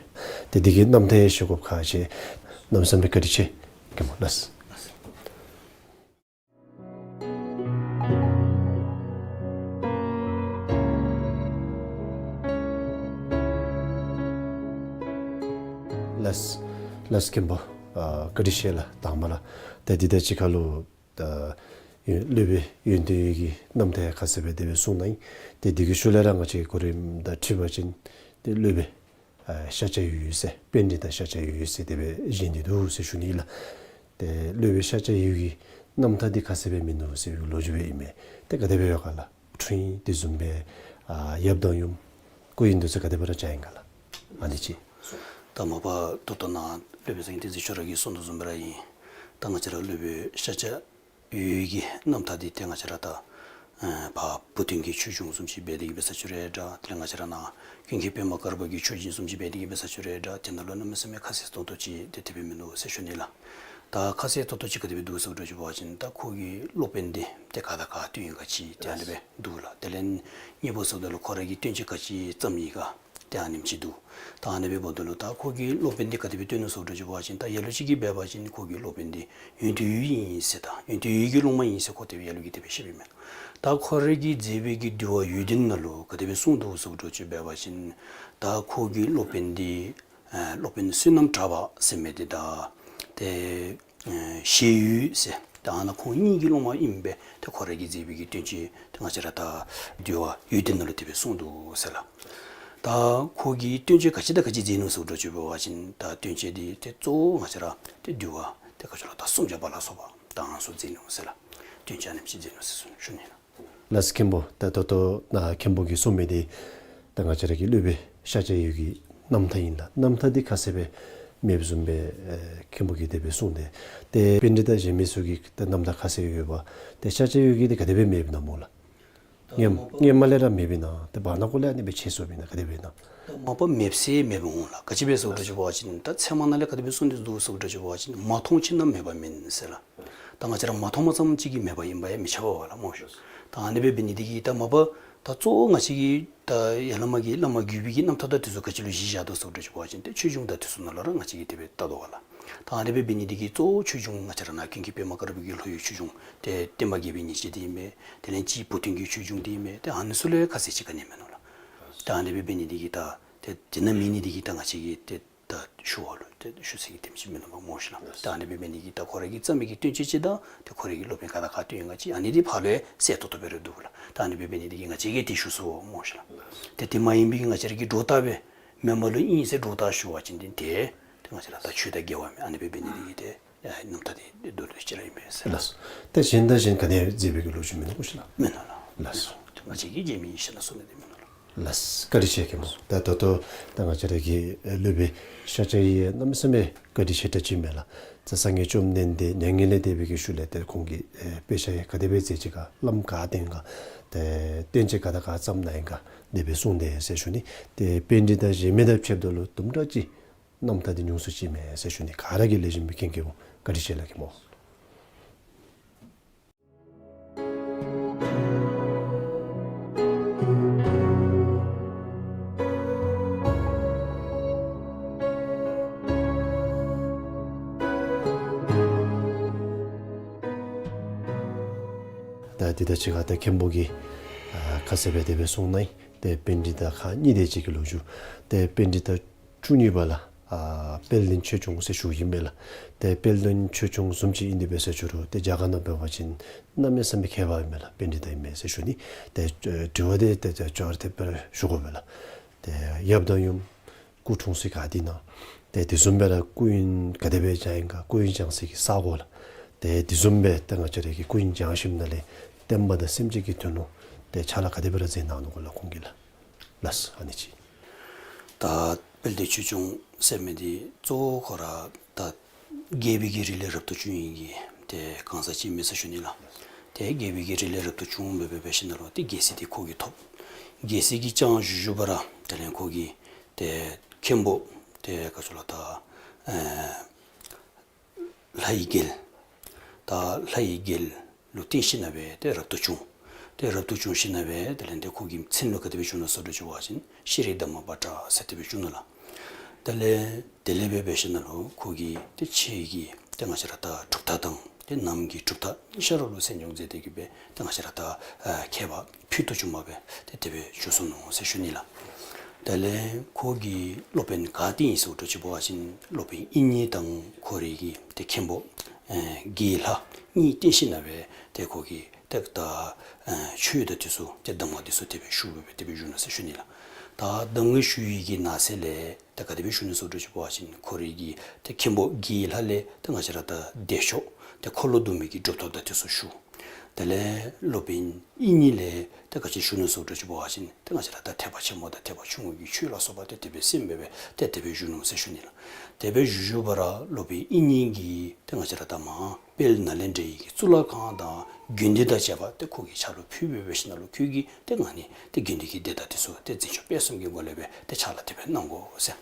ཏེ་དེ་གི་རྣམ་ཐར་ཡང་ཞུ་དགོཔ་ཁག་ཆེ། གནམ་མེད་ས་མེད་བཀའ་དྲིན་ཆེ་མཁན་པོ་ལགས། ལགས་ལགས་མཁན་པོ། ཨ་བཀའ་དྲིན་ཆེ་ལགས། དང་པ་ར་ཏེ་འདི་དང་གཅིག་ཁར་ལུ་ད་ཡོན་སློབ་དཔོན་ཡོན་ཏན་འོད་ཀྱི་རྣམ་ཐར་ཁ་གསལ་སྦེ་དེ་སྦེ་གསུངས་གནང་ཡི། ཏེ་དེ་གི་ཤུལ་ལས་ར་ང་བཅས་གོ་རིམ་དང་འཁྲིལ་བ་ཅིན་ཏེ་སློབ་དཔོན་ཨ་ཤཱཀྱ་འོད་ཟེར་པཎྜི་ཏ་ཤཱཀྱ་འོད་ཟེར་དེ་སྦེ་བཞེངས་ཏེ་འདུག་ཟེར་ཞུ་ནི་ལགས། ཏེ་སློབ་དཔོན་ཤཱཀྱ་འོད་ཀྱི་རྣམ་ཐར་འདི་ཁ་གསལ་སྦེ་མིན་འདུག་ཟེར་བའི་ལོ་རྒྱུས་སྦེ་ཨིན་མས། ཏེ་ག་དེ་སྦེ་ཡོད་ག་ལགས། འཁྲུངས་ཡུལ་དེ་བཟུམ་སྦེ་ཨ་ཡབ་དང་ཡུམ་སྐུ་ཡོན་དེ་ཚུ་ག་དེ་སྦེ་ར་བྱུང་ཡི་ག་ལགས། ཨ་ནི་ཅིག། ད་མ་པ་ད་ལྟོ་ནཱ་སློབ་དཔོན་སངས་རྒྱས་བསྟན་འཛིན་ཆོས་གྲགས་ཀྱིས་གསུངས་དོ་བཟུམ་སྦེ་ར་ཨིན། ད་ང་བཅས་ར་སློབ་དཔོན་ཤཱཀྱ་འོད་ཀྱི་རྣམ་ཐར་འདི་ཏེ་ང་བཅས་ར་ད་ཨ་ཕར་བུ་སྟོན་གྱི་ཆོས་འབྱུང་བཟུམ་ཅིག་འབད་དེ་གིས་འབད་ས་ཅིག་ར་འདྲ། དེ་ལས་ང་བཅས་ར་ནཱ་ཀུན་མཁྱེན་པདྨ་དཀར་པོ་གི་ཆོས་འབྱུང་བཟུམ་ཅིག་འབད་དེ་གིས་འབད་ས་ཅིག་ར་འདྲ། དེ་ནང་ལུ་གནམ་མེད་ས་མེད་ཁ་གསལ་ཏོག་ཏོ་ཅིག་ཏེ་དེ་སྦེ་མིན་འདུག་ཟེར་ཞུ་ནི་ལགས། ད་ཁ་གསལ་ཏོག་ཏོ་ཅིག་ག་དེ་སྦེ་འདུག་ཟེར་བ་ཅིན་འབད་བ་ཅིན་ད་ཁོ་གི་སློབ་དཔོན་འདི་ཏེ་ག་དང་ག་བསྟེན་ཡི་ག་ཅིག་ཏེ་ཨ་ནི་སྦེ་འདུག་ལགས། དེ་ལས་གཉིས་པ་ཟེརཝ་ད་ལུ་ཁོ་ར་གིས་བསྟན་བཅོས་ག་ཅི་བརྩམས་ཡི་ག་ཏེ་ཨ་ནེམ་ཅིག་འདུག། ད་ཨ་ནི་སྦེ་འབདཝ་ད་ལུ་ད་ཁོ་གི་སློབ་དཔོན་འདི་ག་དེ་སྦེ་བསྟེན་ནུག་ཟེར་བ་ཅིན་ད་ལ་ལུ་ཅིག་གིས་འབད་བ་ཅིན་ཁོ་གི་སློབ་དཔོན་འདི་ཡོན་ཏན་འོད་ཨིན་ཟེར་ད་ཡོན་ཏན་འོད་ཀྱི་སློབ་མ་ཨིན་ཟེར་ཁོ་དེ་སྦེ་ལ་ལུ་གིས་དེ་སྦེ་བཤདཔ་ཨིན་མས། ད་ཁོ་ར་གིས་མཛད་པའི་གི་འདུལ་བ་འོད་ལྡན་ནང་ལུ་ག་དེ་སྦེ་གསུངས་འདུག་ཟེར་བ་ཅིན་འབད་བ་ཅིན་ད་ཁོ་གི་སློབ་དཔོན་འདི་ཨ་སློབ་དཔོན་བསོད་ནམས་གྲགས་པ་ཟེར་མི་འདི་དང་ཏེ་ཨ་ཞེ་འོད་ཟེར་ད་ཨ་ནཱ་ཁོང་གཉིས་ཀྱི་སློབ་མ་ཨིནམ་སྦེ་ཏེ་ཁོ་ར་གིས་མཛད་པའི་གི་བསྟན་བཅོས་ཏེ་ང་བཅས་ར་ད་འདུལ་བ་འོད་ལྡན་ནང་ལུ་དེ་སྦེ་གསུངས་འདུག་ཟེར་ལགས། ད་ཁོ་གིས་བསྟན་བཅོས་ག་ཅི་དང་ག་ཅི་མཛད་ནུག་ཟེར་བ་ཅིན་འབད་བ་ཅིན་ད་བསྟན་བཅོས་འདི་ཏེ་གཙོ་བོ་ང་བཅས་ར་ཏེ་འདུལ་བ་ཏེ་ག་ཅི་ལོ་ད་སུམ་བརྒྱ་པ་ལ་སོགས་པ་དང་སོགས་མཛད་ནུག་ཟེར་ལགས། བསྟན་བཅོས་ཨ་ནེམ་ཅིག་མཛད་ནུག་ཟེར་ཞུ་ནི་ལགས། ལགས་མཁན་པོ། ད་ད་ལྟོ་ནཱ་མཁན་པོ་གིས་གསུངས་མི་འདི་ད་ང་བཅས་ར་གི་སློབ་དཔོན་ཤཱཀྱ་འོད་ཀྱི་རྣམ་ཐར་ཨིན་ལགས། རྣམ་ཐར་འདི་ཁ་གསལ་སྦེ་མེདཔ་བཟུམ་སྦེ་ཨེ་མཁན་པོ་གིས་དེ་སྦེ་གསུངས་ཏེ། ཏེ་པཎྜི་ཏ་གཞན་མི་ཚུ་གིས་ད་རྣམ་ཐར་ཁ་གསལ་ཡོདཔ་ཏེ་ཤཱཀྱ་འོད་ཀྱི་འདི་ག་དེ་སྦེ་མེདཔ་ཨིན་ན་སྨོ་ལགས། སྔོན་སྔོན་མ་ལས་ར་མེདཔ་ཨིན་ན་ཏེ་བར་ན་ཁོ་ལས་ཨ་ནི་སྦེ་ཆད་སོཔ་ཨིན་ན་ག་དེ་སྦེ་ཨིན་ན། ད་མ་པ་མེདཔ་ཟེར་མེདཔ་འོང་ལགས། ག་ཅི་སྦེ་ཟེར་བ་ཅིན་འབད་བ་ཅིན་ད་ཚད་མ་ནང་ལས་ག་དེ་སྦེ་གསུངས་ཏེ་འདུག་ཟེར་བ་ཅིན་མ་མཐོང་ཕྱིར་ན་མེད་པ་མིན་ཟེར་ལགས། ད་ང་བཅས་ར་མ་མཐོངམ་ཙམ་ཅིག་གིས་མེད་པ་ཨིན་པ་ཡང་མི་ཁྱབ་པས་ལགས་སྨོ། ད་ཨ་ནི་སྦེ་འབད་ནི་འདི་གིས་ད་མ་པ་ད་གཙོ་བོ་ང་བཅས་ཀྱིས་ད་ཡར་ལས་མར་གྱི་བླ་མ་བརྒྱུད་པའི་གི་རྣམ་ཐར་དང་དེ་ཚུ་ག་ཅི་ལུ་གཞི་བཞག་དོ་ཟེར་བ་ཅིན་ཏེ་ཆོས་འབྱུང་དང་དེ་ཚུ་ནང་ལུ་ར་ང་བཅས་ཀྱིས་དེ་སྦེ་བལྟ་དོ་བ་ལགས། ད་ཨ་ནི་སྦེ་འབད་ནི་འདི་གིས་གཙོ་བོ་ཆོས་འབྱུང་ང་བཅས་ར་ནཱ་ཀུན་མཁྱེན་པདྨ་དཀར་པོ་གི་ལྷོ་ཡུལ་ཆོས་འབྱུང་ཏེ་བསྟན་པ་རྒྱས་པའི་ཉིན་བྱེད་འདི་ཨིན་པས། དེ་ལས་གཅིག་བུ་སྟོན་གྱི་ཆོས་འབྱུང་འདི་ཨིན་པས། ཏེ་ཨ་ནི་ཚུ་ལས་ཁ་གསལ་ཅིག་ག་ནི་མིན་ནུག་ལགས། ད་ཨ་ནི་སྦེ་འབད་ནི་འདི་གིས་ད་ཏེ་དེ་ནང་མེད་ནི་འདི་གིས་ད་ང་བཅས་ཀྱིས་ཏེ་ད་ཞུ་བ་ལུ་ཏེ་ཞུ་ས་གི་དེམ་ཅིག་མིན་ནུག་པ་སྨོ་ཤེས་ལགས། ད་ཨ་ནི་སྦེ་འབད་ནི་འདི་གིས་ད་ཁོ་ར་གིས་བརྩམས་མི་གི་བསྟན་བཅོས་ཅིག་དང་ཏེ་ཁོ་ར་གི་སློབ་དཔོན་ག་དང་ག་བསྟེན་ཡི་ག་ཅིག་ཨ་ནི་འདི་ཕར་ལས་གསལ་ཏོག་ཏོ་སྦེ་ར་འདུག་ལགས། ད་ཨ་ནི་སྦེ་འབད་ནི་འདི་གིས་ང་བཅས་ཀྱིས་དེ་ཞུ་ཚུགས་སྨོ་ཤེས་ལགས། ཏེ་དེ་མ་ཡིན་པའི་ང་བཅས་ར་གིས་སྒྲོ་བཏགས་སྦེ་མེན་པ་ལུ་ཨིན་ཟེར་སྒྲོ་བཏགས་ཞུ་བ་ཅིན་ཏེ་ཏེ་ཏེ་ང་བཅས་ར་ད་ཆོས་དང་འགལ་བ་མས། ཨ་ནི་སྦེ་འབད་ནི་འདི་གིས་ཏེ་ཨེ་རྣམ་ཐར་འདི་མདོར་བསྡུས་ཅིག་ར་ཨིན་པས་ཟེར་ལགས། ཏེ་གཞན་དང་གཞན་ག་ནི་མཛད་པའི་གི་ལོ་རྒྱུས་མིན་ནུག་ཤེས་ལགས། མིན་ནུག་ལགས། ལགས་སོ། ཏེ་ང་བཅས་ཀྱིས་རྒྱ་མི་ཡེ་ཤེས་ལ་སོགས་ནི་འདི་མིན་ནུག་ལགས། ལགས། བཀའ་དྲིན་ཆེ་མཁན་པོ། ད་ད་ལྟོ་ད་ང་བཅས་ར་གི་ཨེ་སློབ་དཔོན་ཤཱཀྱ་འོད་གནམ་མེད་ས་མེད་བཀའ་དྲིན་ཆེ་དྲགས་ཅིག་མས་ལགས། ད་སངས་རྒྱས་བཅོམ་ལྡན་འདས་མྱ་ངན་ལས་འདས་པའི་གི་ཤུལ་ལས་ཏེ་ཁོང་གིས་ཨེ་དཔེ་ཆ་ཡང་ག་དེ་སྦེ་མཛད་ཅི་ག་བླམ་ག་བསྟེན་ག་ཏེ་བསྟན་བཅོས་ག་དང་ག་བརྩམས་གནང་ཡི་ག་དེ་སྦེ་གསུངས་ཏེ་ཟེར་ཞུ་ནི། ཏེ་པཎྜི་ཏ་གཞན་མི་དང་ཕྱདཔ་ད་ལུ་དུམ་གྲ་ཅིག་རྣམ་ཐར་འདི་ཉུང་སུ་ཅིག་མས་ཟེར་ཞུ་ནི། ག་ར་གིས་ལེགས་ཤོམ་སྦེ་མཁྱེན་མཁྱེན་པོ། བཀའ་དྲིན་ཆེ་ལགས་མཁན་པོ། ད་འདི་དང་གཅིག་ཁར་ད་མཁན་པོ་གིས་ཨ་ཁ་གསལ་སྦེ་དེ་སྦེ་གསུངས་གནང་ཡི། ཏེ་པཎྜི་ཏ་ཁག་གཉིས་དེ་ཅིག་གི་ལོ་རྒྱུས། ཏེ་པཎྜི་ཏ་བཅུ་གཉིས་པ་ལགས། ཨ་དཔལ་ལྡན་ཆོས་སྐྱོང་ཟེར་ཞུཝ་ཨིན་མས་ལགས། ཏེ་དཔལ་ལྡན་ཆོས་སྐྱོང་བཟུམ་ཅིག་ཨིན་དེ་འབད་ཟེར་ཞུ་རུང་ཏེ་རྒྱ་གར་ནང་འབད་བ་ཅིན་གནམ་མེད་ས་མེད་ཁྱད་པར་ཨིན་མས་ལགས། པཎྜི་ཏ་ཨིན་མས་ཟེར་ཞུ་ནི། ཏེ་ཨེ་དྲི་བ་དེ་ཏེ་ཅོག་ར་འཐདཔ་སྦེ་ར་ཞུ་དགོ་པས་ལགས། ཏེ་ཡབ་དང་ཡུམ་སྐུ་འཁྲུངས་ས་ག་ཏེ་ཨིན་ན། ཏེ་དེ་བཟུམ་སྦེ་ར་སྐུ་ཡོན་ག་དེ་སྦེ་སྦྱང་ཡི་ག། སྐུ་ཡོན་སྦྱང་ས་གི་ས་གོ་ལགས། ཏེ་དེ་བཟུམ་སྦེ་ཏེ་ང་བཅས་ར་གི་སྐུ་ཡོན་སྦྱང་ཞིནམ་ལས་བསྟན་པ་དང་སེམས་ཅན་གྱི་དོན་ལུ་ཏེ་ཕྱག་ལཱ་ག་དེ་སྦེ་ར་མཛད་གནང་ནུག་གོ་ལགས་ཁོང་གིས་ལགས། ལགས་སོ་ཨ་ནི་ཅིག། ད་དཔལ་ལྡན་ཆོས་སྐྱོང་ཟེར་མི་འདི་གཙོ་བོ་ཁོ་ར་ད་རྒྱལ་པོའི་གི་རིགས་ལས་རབ་ཏུ་བྱུང་ཡི་གི་ཏེ་གང་ཟག་ཅིག་ཨིན་མས་ཟེར་ཞུ་ནི་ལགས། ཏེ་རྒྱལ་པོའི་གི་རིགས་ལས་རབ་ཏུ་བྱུང་སྦེ་འབད་འབད་ཞིནམ་ལས་ཏེ་རྒྱལ་སྲིད་འདི་ཁོ་གིས་ཐོབ། རྒྱལ་སྲིད་ཀྱིས་བསྐྱངས་བཞུགས་བཞུགས་པ་ར་དེ་ལས་ཁོ་གི་ཏེ་མཁན་པོ་ཏེ་ག་ཅི་ལོ་ད་ཨེ་ལྷ་ཡི་རྒྱལ། ད་ལྷ་ཡི་རྒྱལ་ལུ་བརྟེན་ཞིནམ་ལས་ཏེ་རབ་ཏུ་བྱུང་། ཏེ་རབ་ཏུ་བྱུང་ཞིནམ་ལས་དེ་ལས་ཏེ་ཁོ་གི་མཚན་ལུ་ག་དེ་སྦེ་ཞུ་ནུག་ཟེར་འདྲཝ་ཅིག་འབད་བ་ཅིན་ཤྲཱི་དྷརྨ་པཱ་ཏྲ་ཟེར་དེ་སྦེ་ཞུ་ནུག་ལགས། དེ་ལས་དེ་ལས་འབད་འབད་ཞིནམ་ལས་ཁོ་གིས་ཏེ་ཕྱི་གི་ཏེ་ང་བཅས་ར་ད་གྲུབ་མཐའ་དང་ཏེ་ནང་གི་གྲུབ་མཐའ་གཉིས་ཆ་ར་ལུ་སེམས་སྦྱོང་མཛད་དེ་གི་སྦེ་ཏེ་ང་བཅས་ར་ད་ཨ་མཁས་པ་ཕུལ་དུ་བྱུང་བ་སྦེ་ཏེ་དེ་སྦེ་བཞུགས་སོ་ནུག་ཟེར་ཞུ་ནི་ལགས། དེ་ལས་ཁོ་གི་སློབ་དཔོན་ག་ཏེ་ཨིན་ཟེར་འདྲཝ་ཅིག་འབད་བ་ཅིན་སློབ་དཔོན་དབྱིག་གཉེན་དང་ཁོ་རའི་གི་ཏེ་མཁན་པོ་ཨེ་དགེ་ལྷ་གཉིས་བསྟེན་ཞིནམ་ལས་ཏེ་ཁོ་གིས་ཏེ་ད་ཨེ་ཆོས་དང་དེ་ཚུ་ཏེ་གདམས་ངག་དེ་ཚུ་དེ་སྦེ་ཞུ་སྦེ་དེ་སྦེ་བཞུགས་ནུག་ཟེར་ཞུ་ནི་ལགས། ད་གདམས་ངག་ཞུ་ཡི་གི་ནང་གསེས་ལས་ད་ག་དེ་སྦེ་ཞུ་ནུག་ཟེར་འདྲཝ་ཅིག་འབད་བ་ཅིན་ཁོ་རའི་གི་ཏེ་མཁན་པོ་དགེ་ལྷ་ལས་ཏེ་ང་བཅས་ར་ད་བདེ་མཆོག་ཏེ་འཁོར་ལོ་སྡོམ་མི་གི་གྲུབ་ཐོབ་དང་དེ་ཚུ་ཞུ། དེ་ལས་སློབ་དཔོན་དབྱིག་གཉེན་ལས་ཏེ་ག་ཅི་ཞུ་ནུག་ཟེར་འདྲཝ་ཅིག་འབད་བ་ཅིན་ཏེ་ང་བཅས་ར་ད་ཐེག་པ་ཆེན་པོ་དང་ཐེག་པ་ཆུང་ངུ་གི་ཆོས་ལ་སོགས་པ་ཏེ་དེ་སྦེ་གསན་སྦེ་སྦེ་ཏེ་དེ་སྦེ་བཞུགས་ནུག་ཟེར་ཞུ་ནི་ལགས། དེ་སྦེ་བཞུགས་བཞུགས་པ་ར་སློབ་དཔོན་དབྱིག་གཉེན་གྱིས་ཏེ་ང་བཅས་ར་ད་མ་དཔལ་ནཱ་ལེནྡྲའི་གི་གཙུག་ལག་ཁང་དང་དགོན་སྡེ་དང་བཅས་པ་ཏེ་ཁོ་གི་ཕྱག་ལུ་ཕུལ་སྦེ་སྦེ་ཞིནམ་ལས་ཁོ་གིས་ཏེ་ང་ནི་ཏེ་དགེ་འདུན་གྱི་སྡེ་དང་དེ་ཚུ་ཏེ་འཛིན་སྐྱོང་སྤེལ་གསུམ་གྱི་སྒོ་ལས་སྦེ་ཏེ་ཕྱག་ལཱ་དེ་སྦེ་གནང་དགོ་ཟེར།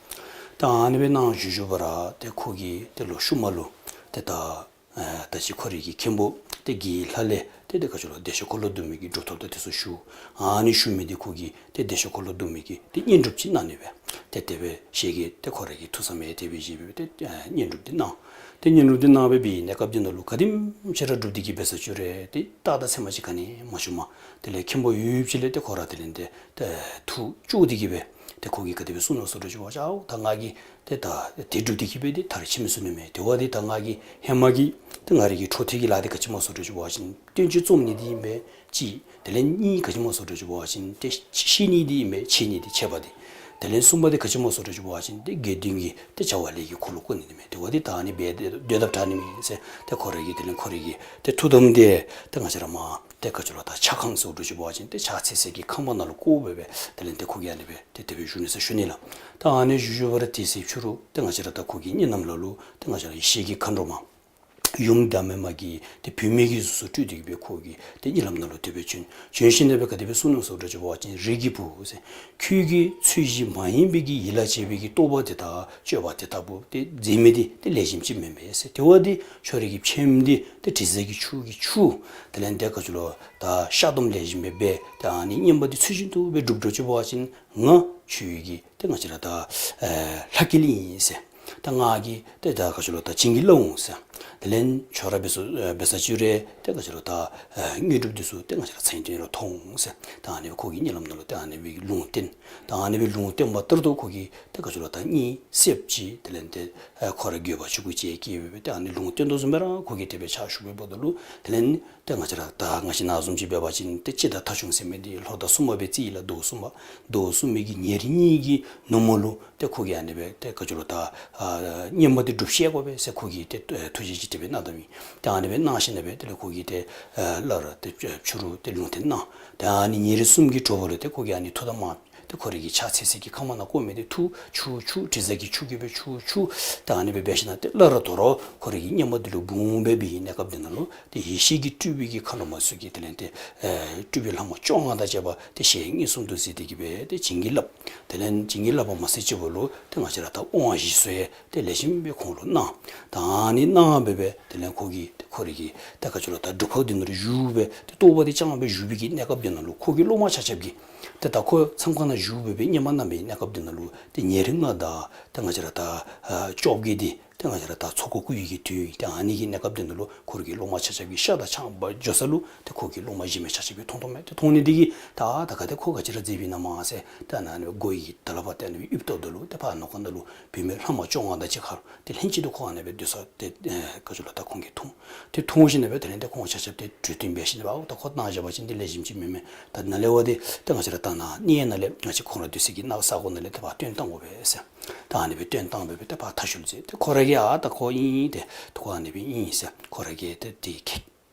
ད་ཨ་ནི་སྦེ་གནང་བཞུགས་བཞུགས་པ་ར་ཏེ་ཁོ་གིས་ཏེ་ལོག་ཤུལ་མ་ལུ་ཏེ་ད་ཨ་ད་ཅི་ཁོ་རའི་གི་མཁན་པོ་ཏེ་དགེ་ལྷ་ལས་ཏེ་ཏེ་ག་ཅི་ལོ་བདེ་མཆོག་འཁོར་ལོ་སྡོམ་མི་གི་གྲུབ་ཐོབ་དང་དེ་ཚུ་ཞུ། ཨ་ནི་ཞུ་མི་འདི་ཁོ་གིས་ཏེ་བདེ་མཆོག་འཁོར་ལོ་སྡོམ་མི་གི་ཏེ་བསྙེན་སྒྲུབ་ཅིག་གནང་ནི་སྦེ་ཏེ་དེ་སྦེ་ཞལ་གྱིས་ཏེ་ཁོ་རའི་གི་ཐུགས་བསམ་ཡང་དེ་སྦེ་བཞེས་སྦེ་ཏེ་ཨ་བསྙེན་སྒྲུབ་འདི་གནང་། ཏེ་བསྙེན་སྒྲུབ་འདི་གནང་སྦེ་འབད་བའི་གནས་སྐབས་འདི་ནང་ལུ་ག་དེམ་ཅིག་ར་སྒྲུབ་སྟེ་གི་འབད་ས་ཅིག་རུང་ཏེ་རྟགས་དང་མཚན་མ་ཅིག་ག་ནི་མ་བྱུངམ། དེ་ལས་མཁན་པོ་ཡུདཔ་ཅིག་ལས་ཏེ་ཁོ་ར་དེ་ལས་ཏེ་ཏེ་ཐུགས་སྐྱོ་སྟེ་གི་སྦེ་ཏེ་ཁོ་གིས་ག་དེ་སྦེ་གསུངས་ནུག་ཟེར་འདྲཝ་ཅིག་འབད་བ་ཅིན་ཨའོ་ད་ང་གིས་ཏེ་ད་དེ་སྒྲུབ་སྟེ་གི་སྦེ་ཏེ་མཐར་ཕྱིནམ་སོང་ནི་མས། དེ་བ་འདི་ད་ང་གིས་ཧེ་མ་གི་ཏེ་ང་རའི་གི་འཕྲོ་མཐུད་ཀྱི་ལཱ་འདི་ག་ཅི་སྨོ་ཟེར་འདྲཝ་ཅིག་འབད་བ་ཅིན་བསྟན་བཅོས་རྩོམ་ནི་འདི་ཨིན་པས་གཅིག། དེ་ལས་གཉིས་ག་ཅི་སྨོ་ཟེར་འདྲཝ་ཅིག་འབད་བ་ཅིན་ཏེ་བཤད་ནི་འདི་ཨིན་པས་འཆད་ནི་འདི་འཆད་པ་འདི། དེ་ལས་གསུམ་པ་འདི་ག་ཅི་སྨོ་ཟེར་འདྲཝ་ཅིག་འབད་བ་ཅིན་ཏེ་དགེ་འདུན་གྱི་ཏེ་བྱ་བ་ལས་ཀྱི་འཁོར་ལོ་བསྐོར་ནི་འདི་མས། དེ་བ་འདི་ད་ཨ་ནི་སྦེ་ཏེ་སྡོད་དཔ་དྲག་ནི་མས་ཟེར་ཏེ་ཁོ་རའི་གི་དེ་ལས་ཁོ་རའི་གི་ཏེ་ཐུགས་དམ་འདི་ཏེ་ང་བཅས་ར་མ་ཏེ་ག་ཅི་ལོ་ད་ཕྱག་ཁང་ཟེར་འདྲཝ་ཅིག་འབད་བ་ཅིན་ཏེ་ཕྱག་འཚལ་སའི་གི་ཁང་པ་ནང་ལུ་བཀོ་སྦེ་སྦེ་དེ་ལས་ཏེ་ཁོ་གིས་ཨ་ནི་སྦེ་ཏེ་དེ་སྦེ་བཞུགས་ནུག་ཟེར་ཞུ་ནི་ལགས། ད་ཨ་ནི་བཞུགས་བཞུགས་པ་ར་དེ་ཚེ་ཕྱི་རུ་ཏེ་ང་བཅས་ར་ད་ཁོ་གི་གཉིད་ལམ་ནང་ལུ་ཏེ་ང་བཅས་ར་ཡེ་ཤེས་ཀྱི་མཁའ་འགྲོ་མ་ཡུམ་བདག་མེད་མ་གི་ཏེ་བུད་མེད་ཀྱི་གཟུགས་སུ་སྤྲུལ་ཏེ་གི་སྦེ་ཁོ་གིས་ཏེ་གཉིད་ལམ་ནང་ལུ་དེ་སྦེ་བྱོན། བྱོན་ཞིནམ་ལས་སྦེ་ག་དེ་སྦེ་གསུངས་ནུག་ཟེར་འདྲཝ་ཅིག་འབད་བ་ཅིན་རིགས་ཀྱི་བུ་ཟེར། ཁྱོད་ཀྱིས་ཚུལ་བཞིན་མ་ཡིན་པའི་གི་ཡིད་ལ་བྱེད་པའི་གི་རྟོག་པ་དེ་དག་སྤྱོད་པ་དེ་ལྟ་བུ་ཏེ་མཛད་མི་འདི་ཏེ་ལེགས་ཤོམ་ཅིག་མེན་པས་ཟེར། དེ་བ་འདི་ཁྱོད་རའི་གི་ཕྱེངམ་འདི་ཏེ་དྲི་ཟ་གི་ཆུ་གིས་འཁྱུ། དེ་ལས་ཏེ་ག་ཅི་ལོ་ད་ཤ་དོམ་ལེགས་ཤོམ་སྦེ་འབད། ཏེ་ཨ་ནི་བསྙེན་པ་འདི་ཚུལ་བཞིན་དུ་སྦེ་སྒྲུབ་འདྲཝ་ཅིག་འབད་བ་ཅིན་ང་ཁྱོད་ཀྱི་ཏེ་ང་བཅས་ར་ད་ཨེ་ལྷ་སྐལ་ཨིན་ཟེར། ད་ང་གིས་ཏེ་ད་ག་ཅི་ལོ་ད་བྱིན་གྱིས་བརླབ་འོང་ཟེར། དེ་ལས་ཁྱོད་ར་འབད་ས་འབད་ས་ཅིག་རུང་ཏེ་ག་ཅི་ལོ་ད་ཨེ་དངོས་གྲུབ་འདི་ཚུ་ཏེ་ང་བཅས་ར་མཚན་ཐོན་ར་ཐོབ་འོང་ཟེར། ད་ཨ་ནི་ཁོ་གིས་གཉིད་ལམ་ནང་ལུ་ཏེ་ཨ་ནི་སྦེ་ལུང་བསྟན། ད་ཨ་ནི་སྦེ་ལུང་བསྟན་པ་ལྟར་དུ་ཁོ་གིས་ཏེ་ག་ཅི་ལོ་ད་གཉིད་སདཔ་ཅིག་དེ་ལས་ཏེ་ཨེ་ཁོ་ར་འགྱོད་པ་ཆུང་ཀུ་ཅིག་སྐྱེས་སྦེ་སྦེ་ཏེ་ཨ་ནི་ལུང་བསྟན་དོ་བཟུམ་སྦེ་ར་ཁོ་གིས་དེ་སྦེ་ཕྱག་ཞུ་སྦེ་འབདཝ་ད་ལུ་དེ་ལས་ཏེ་ང་བཅས་ར་ད་ང་བཅས་ནཱ་བཟུམ་ཅིག་འབད་བ་ཅིན་ཏེ་དཔྱིད་དང་ཐ་ཆུངས་ཟེར་མི་འདི་ལྷོ་ཟླ་གསུམ་པ་སྦེ་རྩིས་ཡི་ལགས། ཟླཝ་གསུམ་པ་ཟླཝ་གསུམ་པའི་གི་ཉེར་གཉིས་ཀྱི་ནུབ་མོ་ལུ་ཏེ་ཁོ་གིས་ཨ་ནི་སྦེ་ཏེ་ག་ཅི་ལོ་ད་ཨ་བསྙེན་པ་འདི་སྒྲུབ་བཤད་དགོ་པས་ཟེར་ཁོ་གིས་ཏེ་ཨེ་ཐུགས་བཞེད་ཅིག་དེ་སྦེ་གནང་དཝ་ཨིན། ཏེ་ཨ་ནི་སྦེ་གནང་ཞིནམ་ལས་སྦེ་དེ་ལས་ཁོ་གིས་ཏེ་ཨེ་སླར་ཏེ་ཕྱི་རུ་ཏེ་ལུང་བསྟན་གནང་། ཏེ་ཨ་ནི་ཉེར་གསུམ་གྱི་དྲོ་པ་ལུ་ཏེ་ཁོ་གིས་ཨ་ནི་ཐུགས་དམ་མ་ཏེ་ཁོ་རའི་གི་ཕྱག་འཚལ་སའི་གི་ཁང་པ་ནང་བཀོ་མི་འདི་ཐུགས་འཁྱུ་འཁྱུ་དྲི་ཟ་གི་ཆུ་གིས་སྦེ་འཁྱུ་འཁྱུ། ཏེ་ཨ་ནི་སྦེ་འབད་ཞིནམ་ལས་ཏེ་སླར་དོ་རུང་ཁོ་རའི་གི་བསྙེན་པ་འདི་ལུ་འབུངས་སྦེ་འབད་བའི་གནས་སྐབས་འདི་ནང་ལུ་ཏེ་ཡེ་ཤེས་ཀྱི་སྤྲུལ་པའི་གི་མཁའ་འགྲོ་མ་ཚུ་གིས་དེ་ལས་ཏེ་ཨེ་སྤྲུལ་པའི་ལྷ་མོ་བཅོ་ལྔ་དང་བཅས་པ་ཏེ་ཞལ་མངོན་སུམ་དུ་གཟིགས་ཏེ་གི་སྦེ་ཏེ་བྱིན་གྱིས་བརླབས། དེ་ལས་བྱིན་གྱིས་བརླབས་པ་མ་ཚད་ཅིག་པོ་ལུ་ཏེ་ང་བཅས་ར་ད་དབང་བཞི་སོགས་ཡང་ཏེ་ལེགས་ཤོམ་སྦེ་ཁོང་ལུ་གནང་། ད་ཨ་ནི་གནང་སྦེ་སྦེ་དེ་ལས་ཁོ་གིས་ཏེ་ཁོ་རའི་གི་ཏེ་ག་ཅི་ལོ་ད་སྒྲུབ་ཁང་འདི་ནང་ལུ་བཞུགས་སྦེ་ཏེ་རྟོགས་པ་འདི་སྦྱངས་སྦེ་བཞུགས་པའི་གི་གནས་སྐབས་འདི་ནང་ལུ་ཁོ་གི་སློབ་མ་ཆ་ཁྱབ་ཀྱིས་ཏེ་ད་ཁོ་མཚམས་ཁང་ནང་བཞུགས་སྦེ་སྦེ་བསྙེན་པ་གནང་བའི་གནས་སྐབས་འདི་ནང་ལུ་ཏེ་ཉེར་ལྔ་དང་ཏེ་ང་བཅས་ར་ད་ཨ་བཅོ་བརྒྱད་འདི་ ཏེ་ང་བཅས་ར་ད་ཚོགས་འཁོར་བསྐོར་བའི་གི་དུས་ཨིན། ཏེ་ཨ་ནི་གི་གནས་སྐབས་འདི་ནང་ལུ་ཁོ་ར་གི་སློབ་མ་ཆ་ཁྱབ་ཀྱིས་ཤ་དང་ཆང་འབག་འགྱོ་ས་ལུ་ཏེ་ཁོ་གི་སློབ་མ་གཞན་མི་ཆ་ཁྱབ་ཀྱིས་མཐོང་མཐོངམ་མས། ཏེ་མཐོང་ནི་འདི་གིས་ད་ད་ག་ཏེ་ཁོ་ག་ཅི་ར་མཛད་པའི་ན་མ་ཟེར། ཏེ་ཨ་ནི་སྒོ་གི་ད་ལས་ཕར་ཏེ་ཨ་ནི་སྦེ་ཡིབ་བཏབ་ད་ལུ་ཏེ་ཕར་ནང་ཁོག་ནང་ལུ་བུད་མེད་ལྷ་མོ་བཅོ་ལྔ་དང་གཅིག་ཁར་ཏེ་ལྷན་ཅིག་ཏུ་ཁོང་ཨ་ནི་སྦེ་སྡོད་ས་ཏེ་ཨེ་ག་ཅི་ལོ་ད་ཁོང་གིས་མཐོང་། ཏེ་མཐོང་ཞིནམ་ལས་དེ་ལས་ཏེ་ཁོང་ཆ་ཁྱབ་ཏེ་གྲོས་བསྟུན་འབད་ཞིནམ་ལས་ཨའོ་ད་ཁོ་ནཱ་བཞག་པ་ཅིན་འདི་ལེགས་ཤོམ་ཅིག་མེན་མས། ད་ནཱ་ལས་འབད་དེ་ཏེ་ང་བཅས་ར་ད་ནཱ་གནས་ནང་ལས་ང་བཅས་ཁོང་ར་སྡོད་སའི་གི་ནང་ས་གོ་ནང་ལས་ཏེ་ཕར་བཏོན་བཏང་དགོ་པས་ཟེར། ད་ཨ་ནི་སྦེ་བཏོན་བཏང་སྦེ་སྦེ་ཏེ་ཕར་མཐའ་བཞུགས་མཛད། ཏེ་ཁོ་ར་གིས་ཨ་ད་ཁོ་ཨིན་ཏེ་ད་ཁོ་ཨ་ནི་སྦེ་ཨིན་ཟེར་ཁོ་ར་གིས་ཏེ་དེ་ཁས་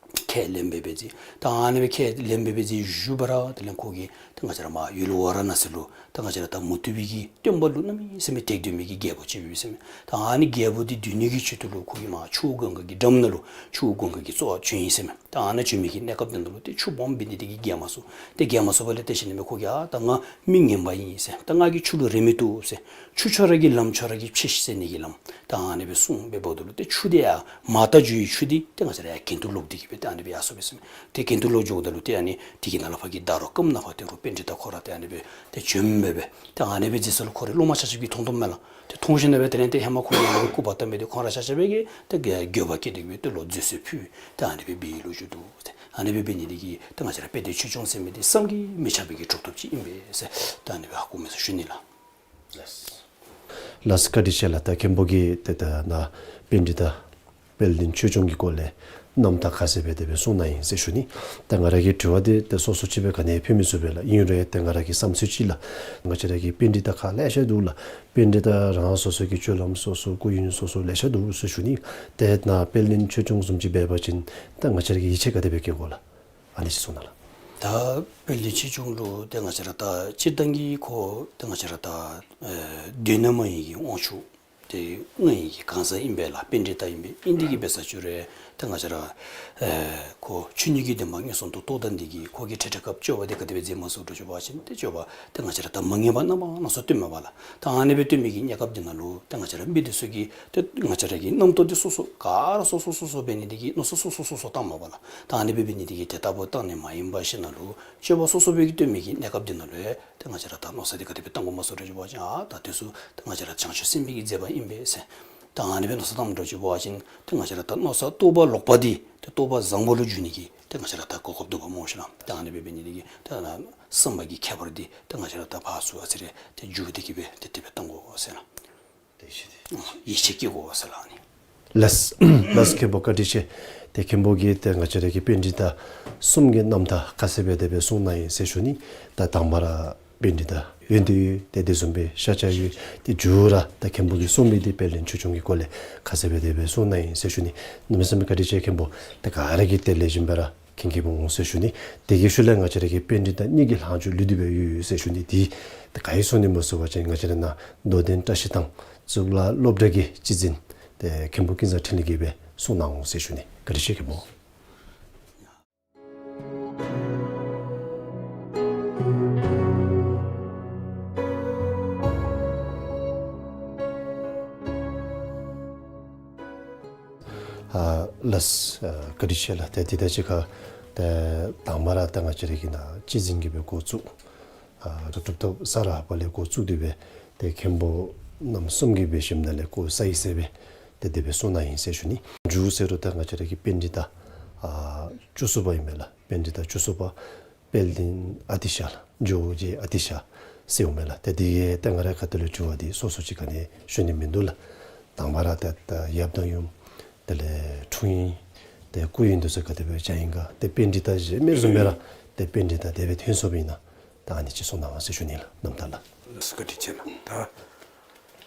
ཁས་ལེན་འབད་འབད་མཛད། ད་ཨ་ནི་སྦེ་ཁས་ལེན་འབད་འབད་མཛད་བཞུགས་པ་ར་དེ་ལས་ཁོ་གིས་ཏེ་ང་བཅས་ར་མར་ཡུལ་ཝཱ་ར་ཎ་སི་ལུ་ཏེ་ང་བཅས་ར་ད་མུ་སྟེགས་པའི་གི་སྟོན་པ་ལུ་གནམ་མེད་ས་མེད་དད་སྟོན་མི་གི་རྒྱལ་པོ་ཅིག་ཡོད་ཟེར་མས། ད་ཨ་ནི་རྒྱལ་པོ་འདི་འདུལ་ནི་གི་ཆེད་དུ་ལུ་ཁོ་གིས་མར་ཆུ་བོ་གངྒཱ་གི་འགྲམ་ནང་ལུ་ཆུ་བོ་གངྒཱ་གི་རྩ་བར་བྱོན་ཡི་ཟེར་མས། ད་ཨ་ནཱ་བྱོན་མི་གི་གནས་སྐབས་འདི་ནང་ལུ་ཏེ་ཆུ་སྦོམ་འབད་ནི་འདི་གིས་རྒལ་མ་ཚུགས། ཏེ་རྒལ་མ་ཚུགས་པ་ལས་ཏེ་ཞིནམ་ལས་ཁོ་གིས་ཨ་ད་ང་མི་ངན་པ་ཨིན་ཟེར། ད་ང་གིས་ཆུ་ལུ་རེ་མི་བཏུབ་ཟེར། ཆུ་ཁྱོད་ར་གིས་ལམ་ཁྱོད་ར་གིས་ཕྱེ་ཤིག་ཟེར་ནི་གི་ལམ། ད་ཨ་ནི་སྦེ་གསུངས་སྦེ་འབདཝ་ད་ལུ་ཏེ་ཆུ་འདི་ཡང་མར་ལྟ་འགྱོ་བའི་ཆུ་འདི་ཏེ་ང་བཅས་ར་ཡར་གྱེན་དུ་ལོག་སྟེ་གི་སྦེ་ཏེ་ཨ་ནི་སྦེ་ཡར་སོང་པས་ཟེར་མས། ཏེ་གྱེན་དུ་ལོག་འགྱོཝ་ད་ལུ་ཏེ་ཨ་ནི་དེ་གི་ནང་ལས་ཕར་གྱི་ད་རུང་སྐམ་ནང་ཕར་ཏེ་རུང་པཎྜི་ཏ་ཁོ་ར་ཏེ་ཨ་ནི་སྦེ་ཏེ་བྱོནམ་སྦེ་སྦེ་ཏེ་ཨ་ནི་སྦེ་མཛད་ས་ལུ་ཁོ་རའི་སློབ་མ་ཆ་ཁྱབ་ཀྱིས་མཐོང་མཐོངམ་མས་ལགས། ཏེ་མཐོང་ཞིནམ་ལས་དེ་ལས་ཏེ་ཧེ་མ་ཁོ་གིས་ཨ་ནི་སྦེ་སྐུར་པ་བཏབ་མི་འདི་ཁོང་ར་ཆ་ཁྱབ་ཀྱིས་ཏེ་འགྱོད་པ་སྐྱེས་ཏེ་གི་སྦེ་ཏེ་ལོག་བཟོད་གསོལ་ཕུལ། ཏེ་ཨ་ནི་སྦེ་འབད་བའི་ལོ་རྒྱུས་འདུག་ཟེར། ཨ་ནི་སྦེ་འབད་ནི་འདི་གིས་ཏེ་ང་བཅས་ར་དཔལ་ལྡན་ཆོས་སྐྱོང་ཟེར་མི་འདི་བསམ་གྱིས་མི་ཁྱབ་པའི་གི་གྲུབ་ཐོབ་ཅིག་ཨིན་པས་ཟེར་ཏེ་ཨ་ནི་སྦེ་ཧ་གོ་མས་ཟེར་ཞུ་ནི་ལགས། ལགས་སོ། བཀའ་དྲིན་ཆེ་ལགས། ད་མཁན་པོ་གིས་ཏེ་ད་ནཱ་པཎྜི་ཏ་དཔལ་ལྡན་ཆོས་སྐྱོང་གི་སྐོར་ལས་རྣམ་ཐར་ཁ་གསལ་སྦེ་དེ་སྦེ་གསུངས་གནང་ཡི་ཟེར་ཞུ་ནི། ད་ང་ར་གིས་དྲི་བ་འདི་ཏེ་སོ་སོ་ཅིག་སྦེ་ག་ནི་ཕུལ་མི་ཚུགས་པས་ལགས། ཨིན་རུང་ཏེ་ང་ར་གི་བསམ་ཚུལ་ཅིག་ལགས། ང་བཅས་ར་གི་པཎྜི་ཏ་ཁག་ལེ་ཤ་འདུག་ལགས། པཎྜི་ཏ་རང་སོ་སོ་གི་སྤྱོད་ལམ་སོ་སོ་སྐུ་ཡོན་སོ་སོ་ལེ་ཤ་འདུག་ཟེར་ཞུ་ནི། ཏེ་ནཱ་དཔལ་ལྡན་ཆོས་སྐྱོང་བཟུམ་ཅིག་འབད་བ་ཅིན་ད་ང་བཅས་ར་གིས་ཡིད་ཆེས་ག་དེ་སྦེ་བསྐྱེད་དགོ་ལགས། ཨ་ནི་ཅིག་གསུངས་གནང་ལགས། ད་དཔལ་ལྡན་ཆོས་སྐྱོང་ལུ་ཏེ་ང་བཅས་ར་ད་སྤྱིར་བཏང་གི་ཁོ་ཏེ་ང་བཅས་ར་ད་ཨེ་གདོད་ནས་མ་ཡིན་གྱི་དབང་ཕྱུག་ཏེ་དངོས་ཡིན་གྱི་གང་ཟག་ཨིན་པས་ལགས། པཎྜི་ཏ་ཨིན་པས། ཨིན་འདི་གིས་འབད་ས་ཅིག་རུང་ཏེ་ང་བཅས་ར་ཨེ་ཁོ་ཆོས་ཉིད་ཀྱི་བདེན་པ་མངོན་སུམ་དུ་རྟོགས་ད་འདི་གིས་ཁོ་གིས་འཕྲལ་འཕྲལ་སྐབས་སྤྱོད་པ་འདི་ག་དེ་སྦེ་མཛད་མ་ཚུགས་འདྲ་ཞུ་བ་ཅིན་ཏེ་སྤྱོད་པ་ཏེ་ང་བཅས་ར་ད་མ་ངེས་པ་རྣམ་པ་སྣ་ཚོགས་སྟོནམ་མས་ལགས། ད་ཨ་ནི་སྦེ་སྟོན་མི་གི་གནས་སྐབས་འདི་ནང་ལུ་ཏེ་ང་བཅས་ར་མི་འདི་ཚུ་གིས་ཏེ་ང་བཅས་ར་གི་རྣམ་རྟོག་འདི་སོ་སོ་ག་ར་སོ་སོ་སོ་སོ་འབད་ནི་འདི་གིས་མནོ་བསམ་སོ་སོ་སོ་སོ་བཏངམ་མས་ལགས། ད་ཨ་ནི་སྦེ་འབད་ནི་འདི་གིས་དེ་ལྟ་བུ་བཏང་ནི་མ་ཡིན་པར་ཞིནམ་ལས་སྤྱོད་པ་སོ་སོ་སྦེ་གིས་སྟོན་མི་གི་གནས་སྐབས་འདི་ནང་ལུ་ཡང་ཏེ་ང་བཅས་ར་ད་མནོ་བསམ་འདི་ག་དེ་སྦེ་བཏང་དགོཔ་སྨོ་ཟེར་ཞུ་བ་ཅིན་ཨ་ད་དེ་ཚུ་ཏེ་ང་བཅས་ར་བྱང་ཆུབ་སེམས་དཔའི་གི་མཛད་པ་ཨིན་པས་ཟེར། ད་ཨ་ནི་སྦེ་མནོ་བསམ་བཏངམ་འདྲ་ཞུ་བ་ཅིན་ཏེ་ང་བཅས་ར་ད་མནོ་བསམ་རྟོགས་པ་ལོག་པ་འདི་ཏེ་རྟོགས་པ་བཟང་པོ་ལུ་འགྱུར་ནི་གི་ཏེ་ང་བཅས་ར་ད་གོ་སྐབས་འདུག་པ་སྨོ་ཤེས་ལགས། ཏེ་ཨ་ནི་སྦེ་འབད་ནི་འདི་གིས་ཏེ་ནཱ་བསམ་པ་གི་ཁྱད་པར་འདི་ཏེ་ང་བཅས་ར་ད་ཕར་ཚུར་ཨ་ཙི་རེ་ཏེ་བསྒྱུར་ཏེ་གི་སྦེ་ཏེ་དེ་སྦེ་བཏང་དགོ་ཟེར་ལགས། ཡིད་ཆེས་བསྐྱེད་དགོ་ཟེར་ལགས་ཨ་ནི། ལགས་ལགས། མཁན་པོ་བཀའ་དྲིན་ཆེ། ཏེ་མཁན་པོ་གིས་ཏེ་ང་བཅས་ར་གི་པཎྜི་ཏ་གསུམ་གྱི་རྣམ་ཐར་ཁ་གསལ་སྦེ་དེ་སྦེ་གསུངས་གནང་ཡི་ཟེར་ཞུ་ནི། ད་དང་པ་ར་པཎྜི་ཏ་ཡོན་ཏན་ཡོད། ཏེ་དེ་བཟུམ་སྦེ་ཤཱཀྱ་ཡོད། ཏེ་མཇུག་ར་ད་མཁན་པོ་གིས་གསུངས་མི་འདི་དཔལ་ལྡན་ཆོས་སྐྱོང་གི་སྐོར་ལས་ཁ་གསལ་སྦེ་དེ་སྦེ་གསུངས་གནང་ཡི་ཟེར་ཞུ་ནི། གནམ་མེད་ས་མེད་བཀའ་དྲིན་ཆེ་མཁན་པོ། ཏེ་ག་ར་གིས་ཏེ་ལེགས་ཤོམ་སྦེ་ར་མཁྱེན་མཁྱེནམ་འོང་ཟེར་ཞུ་ནི། དེ་གི་ཤུལ་ལས་ང་བཅས་ར་གི་པཎྜི་ཏ་གཉིས་ཀྱི་ལྷག་མཇུག་ལུས་ཏེ་སྦེ་ཡོད་ཟེར་ཞུ་ནི་འདི་ཏེ་ག་གིས་གསུང་ནི་སྨོ་ཟེར་བ་ཅིན་ང་བཅས་ར་ནཱ་རྡོ་གདན་བཀྲ་ཤིས་ཐང་གཙུག་ལག་སློབ་གྲྭ་གི་སྤྱི་འཛིན་ཏེ་མཁན་པོ་ཀུན་བཟང་འཕྲིན་ལས་ཀྱིས་སྦེ་གསུང་གནང་འོང་ཟེར་ཞུ་ནི། བཀའ་དྲིན་ཆེ་མཁན་པོ། ཨ་ལགས། ཨ་བཀའ་དྲིན་ཆེ་ལགས། ཏེ་འདི་དང་གཅིག་ཁར་ཏེ་དང་པ་ར་ཏེ་ང་བཅས་ར་གི་ནཱ་སྤྱི་འཛིན་གྱིས་སྦེ་འགོ་བཙུགས། ཨ་གྲུབ་ཐོབ་ས་ར་ཧ་པ་ལས་འགོ་བཙུགས་ཏེ་སྦེ་ཏེ་མཁན་པོ་རྣམ་གསུམ་གྱིས་འབད་ཞིནམ་ལས་ལེགས་པར་གསལ་གསལ་སྦེ་ཏེ་དེ་སྦེ་གསུངས་གནང་ཡི་ཟེར་ཞུ་ནི། མཇུག་ཟེར་རུང་ཏེ་ང་བཅས་ར་གི་པཎྜི་ཏ་ཨ་བཅུ་གསུམ་པ་ཨིན་མས་ལགས། པཎྜི་ཏ་བཅུ་གསུམ་པ་དཔལ་ལྡན་ཨ་ཏི་ཤ་ལགས། ཇོ་བོ་རྗེ་ཨ་ཏི་ཤ་ཟེར་འོང་མས་ལགས། ཏེ་འདི་གིས་ཏེ་ང་རའི་ཁ་ཐུག་ལས་དྲི་བ་འདི་སོ་སོ་ཅིག་ག་ནི་ཞུ་ནི་མིན་འདུག་ལགས། དང་པ་ར་ཏེ་ད་ཡབ་དང་ཡུམ་དེ་ལས་འཁྲུངས་ཡུལ་ཏེ་སྐུ་ཡོན་འདི་ཚུ་ག་དེ་སྦེ་བྱུང་ཡི་ག། ཏེ་པཎྜི་ཏ་གཞན་མི་བཟུམ་སྦེ་ར་ཏེ་པཎྜི་ཏ་དེ་སྦེ་ཐོན་སོངམ་ཨིན་ན། ད་ཨ་ནི་ཅིག་གསུང་གནང་ཟེར་ཞུ་ནི་ལགས། རྣམ་ཐར་ལགས། ལགས་སོ། བཀའ་དྲིན་ཆེ་ལགས། ད་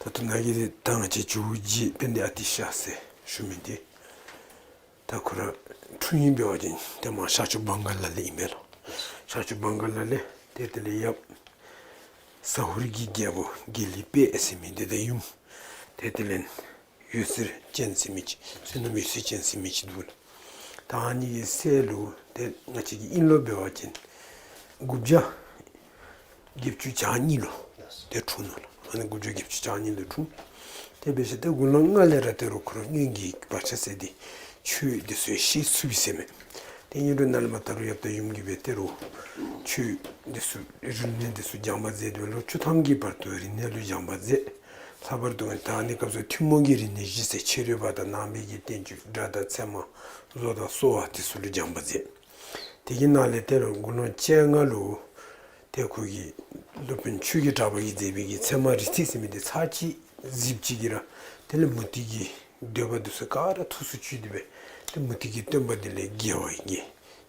ད་ལྟོ་ནཱ་གི་ད་ང་བཅས་ཇོ་བོ་རྗེ་དཔལ་ལྡན་ཨ་ཏི་ཤ་ཟེར་ཞུ་མི་འདི་ད་ཁོ་ར་འཁྲུངས་ཡུལ་འབད་བ་ཅིན་ཏེ་མར་ཤར་ཕྱོགས་བང་ག་ལ་ལས་ཨིན་པས་ལགས། ཤར་ཕྱོགས་བང་ག་ལ་ལས་ཏེ་དེ་ལས་ཡབ་ཟ་ཧོར་གྱི་རྒྱལ་པོ་དགེ་ལེགས་དཔལ་ཟེར་མི་འདི་དང་ཡུམ་ཏེ་དེ་ལས་འོད་ཟེར་ཅན་ཟེར་མི་ཅིག་བསོད་ནམས་འོད་ཟེར་ཅན་ཟེར་མི་ཅིག་འདུག་ལགས། ད་ཨ་ནི་གི་སྲས་ལུ་ཏེ་ང་བཅས་ཀྱི་དབྱིན་ལོ་འབད་བ་ཅིན་དགུ་བརྒྱ་བརྒྱད་ཅུ་གྱ་གཉིས་ལུ་ཏེ་འཁྲུངས་ནུག་ལགས། ཨ་ནི་དགུ་བརྒྱ་བརྒྱད་ཅུ་གྱ་གཉིས་ལུ་འཁྲུངས། ཏེ་འབད་ཞིནམ་ཏེ་དགུང་ལོ་ལྔ་ལས་ར་ཏེ་རུང་ཁོ་ར་སྔོན་གྱི་བག་ཆགས་ཟེར་འདི་ཆོས་འདི་ཚུ་ཤེས་ཚུགས་པས་ཟེར་མས། ཏེ་ཨིན་རུང་ནཱ་ལས་མར་ད་རུང་ཡབ་དང་ཡུམ་གྱིས་སྦེ་ཏེ་རུང་ཆོས་འདི་ཚུ་རིག་གནས་འདི་ཚུ་སྦྱངས་པ་མཛད་དེ་ལོ་བཅུ་ཐམ་གྱི་བར་དུ་རིག་གནས་ལུ་སྦྱངས་པ་མཛད། ལྷག་པར་དུ་ད་ཨ་ནི་སྐབས་སུ་ཐུན་མོང་གི་རིག་གནས་བཞི་ཟེར་ཕྱི་རོལ་པ་དང་ནང་པའི་གི་བསྟན་བཅོས་སྒྲ་དང་ཚད་མ་བློ་དང་གསོ་བ་དེ་ཚུ་ལུ་སྦྱངས་པ་མཛད། དེ་གི་ནང་ལས་དེ་ལུ་དགུང་ལོ་བཅོ་ལྔ་ལུ་ཏེ་ཁོ་གིས་སློབ་དཔོན་ཆོས་ཀྱི་གྲགས་པ་གིས་མཛད་པའི་གི་ཚད་མ་རིགས་ཐིགས་ཟེར་མི་དེ་ཚར་གཅིག་གཟིགས་ཅི་གི་ར། དེ་ལས་མུ་སྟེགས་ཀྱི་འདོད་པ་དེ་ཚུ་ག་ར་ཐུགས་སུ་ཆུད་དེ་སྦེ་ཏེ་མུ་སྟེགས་ཀྱི་སྟོན་པ་དེ་ལས་རྒྱལ་བ་ཡི་གི་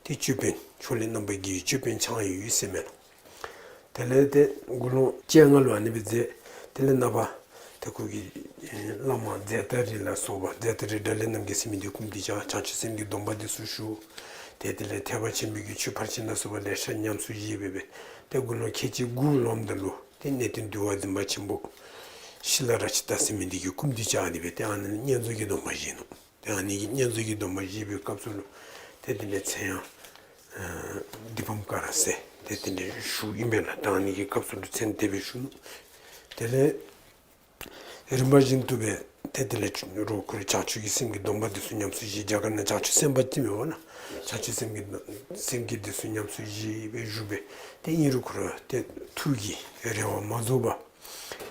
ཏེ་ཅོད་པན་ཕྱོགས་ལས་རྣམ་པར་རྒྱལ་བའི་ཅོད་པན་འཆང་ཡོད་ཟེར་མས་ལགས། དེ་ལས་ཏེ་དགུང་ལོ་བཅོ་ལྔ་ལུ་ཨ་ནི་སྦེ་མཛད། དེ་ལས་རྣམ་པ་ཏེ་ཁོ་གིས་ཨེ་བླ་མ་ཛེ་ཏ་རི་ལ་སོགས་པ་ཛེ་ཏ་རི་དགྲ་ལྷ་རྣམ་རྒྱལ་ཟེར་མི་འདི་སྐུ་མདུན་བཅར། བྱང་ཆུབ་སེམས་ཀྱི་སྡོམ་པ་འདི་ཚུ་ཞུ། ཏེ་དེ་ལས་ཐེག་པ་ཆེན་པོའི་གི་ཆོས་ཕར་ཕྱིན་ལ་སོགས་པ་ལེ་ཤ་ཉམས་སུ་བཞེས་སྦེ་སྦེ་ཏེ་དགུང་ལོ་ཁལ་གཅིག་དགུ་ལོནམ་ད་ལུ་ཏེ་གནས་བརྟན་འདུལ་བ་འཛིན་པ་ཆེན་པོ་ཤི་ལ་ར་ཅི་ཏ་ཟེར་མི་འདི་གི་སྐུ་མདུན་བཅར་ཏེ་སྦེ་ཏེ་ཨ་ནི་བསྙེན་རྫོགས་ཀྱི་སྡོམ་པ་བཞེས་ནུག། ཏེ་ཨ་ནི་གི་བསྙེན་རྫོགས་ཀྱི་སྡོམ་པ་བཞེས་པའི་སྐབས་སུ་ལུ་ཏེ་དེ་ལས་མཚན་ཡང་ཨ་དཱི་པཾ་ཀ་ར་ཟེར་ཏེ་དེ་ལས་ཞུཝ་ཨིན་པས་ལགས། ཏེ་ཨ་ནི་གི་སྐབས་སུ་ལུ་མཚན་དེ་སྦེ་ཞུ་ནུག། དེ་ལས་རིམ་པ་བཞིན་དུ་སྦེ་ཏེ་དེ་ལས་རོགས་ཁོ་ར་བྱང་ཆུབ་ཀྱི་སེམས་ཀྱི་སྡོམ་པ་འདི་ཚུ་ཉམས་སུ་བཞེས། རྒྱ་གར་ནང་བྱང་ཆུབ་སེམས་དཔའ་ཅིག་མེན་པ་ན། བྱང་ཆུབ་སེམས་ཀྱི་སེམས་བསྐྱེད་འདི་ཚུ་ཉམས་སུ་བཞེས་སྦེ་བཞུགས་པས། ཏེ་ཨིན་རུང་ཁོ་ར་ཏེ་ཐུགས་ཀྱི་རེ་བ་མ་རྫོགས་པར་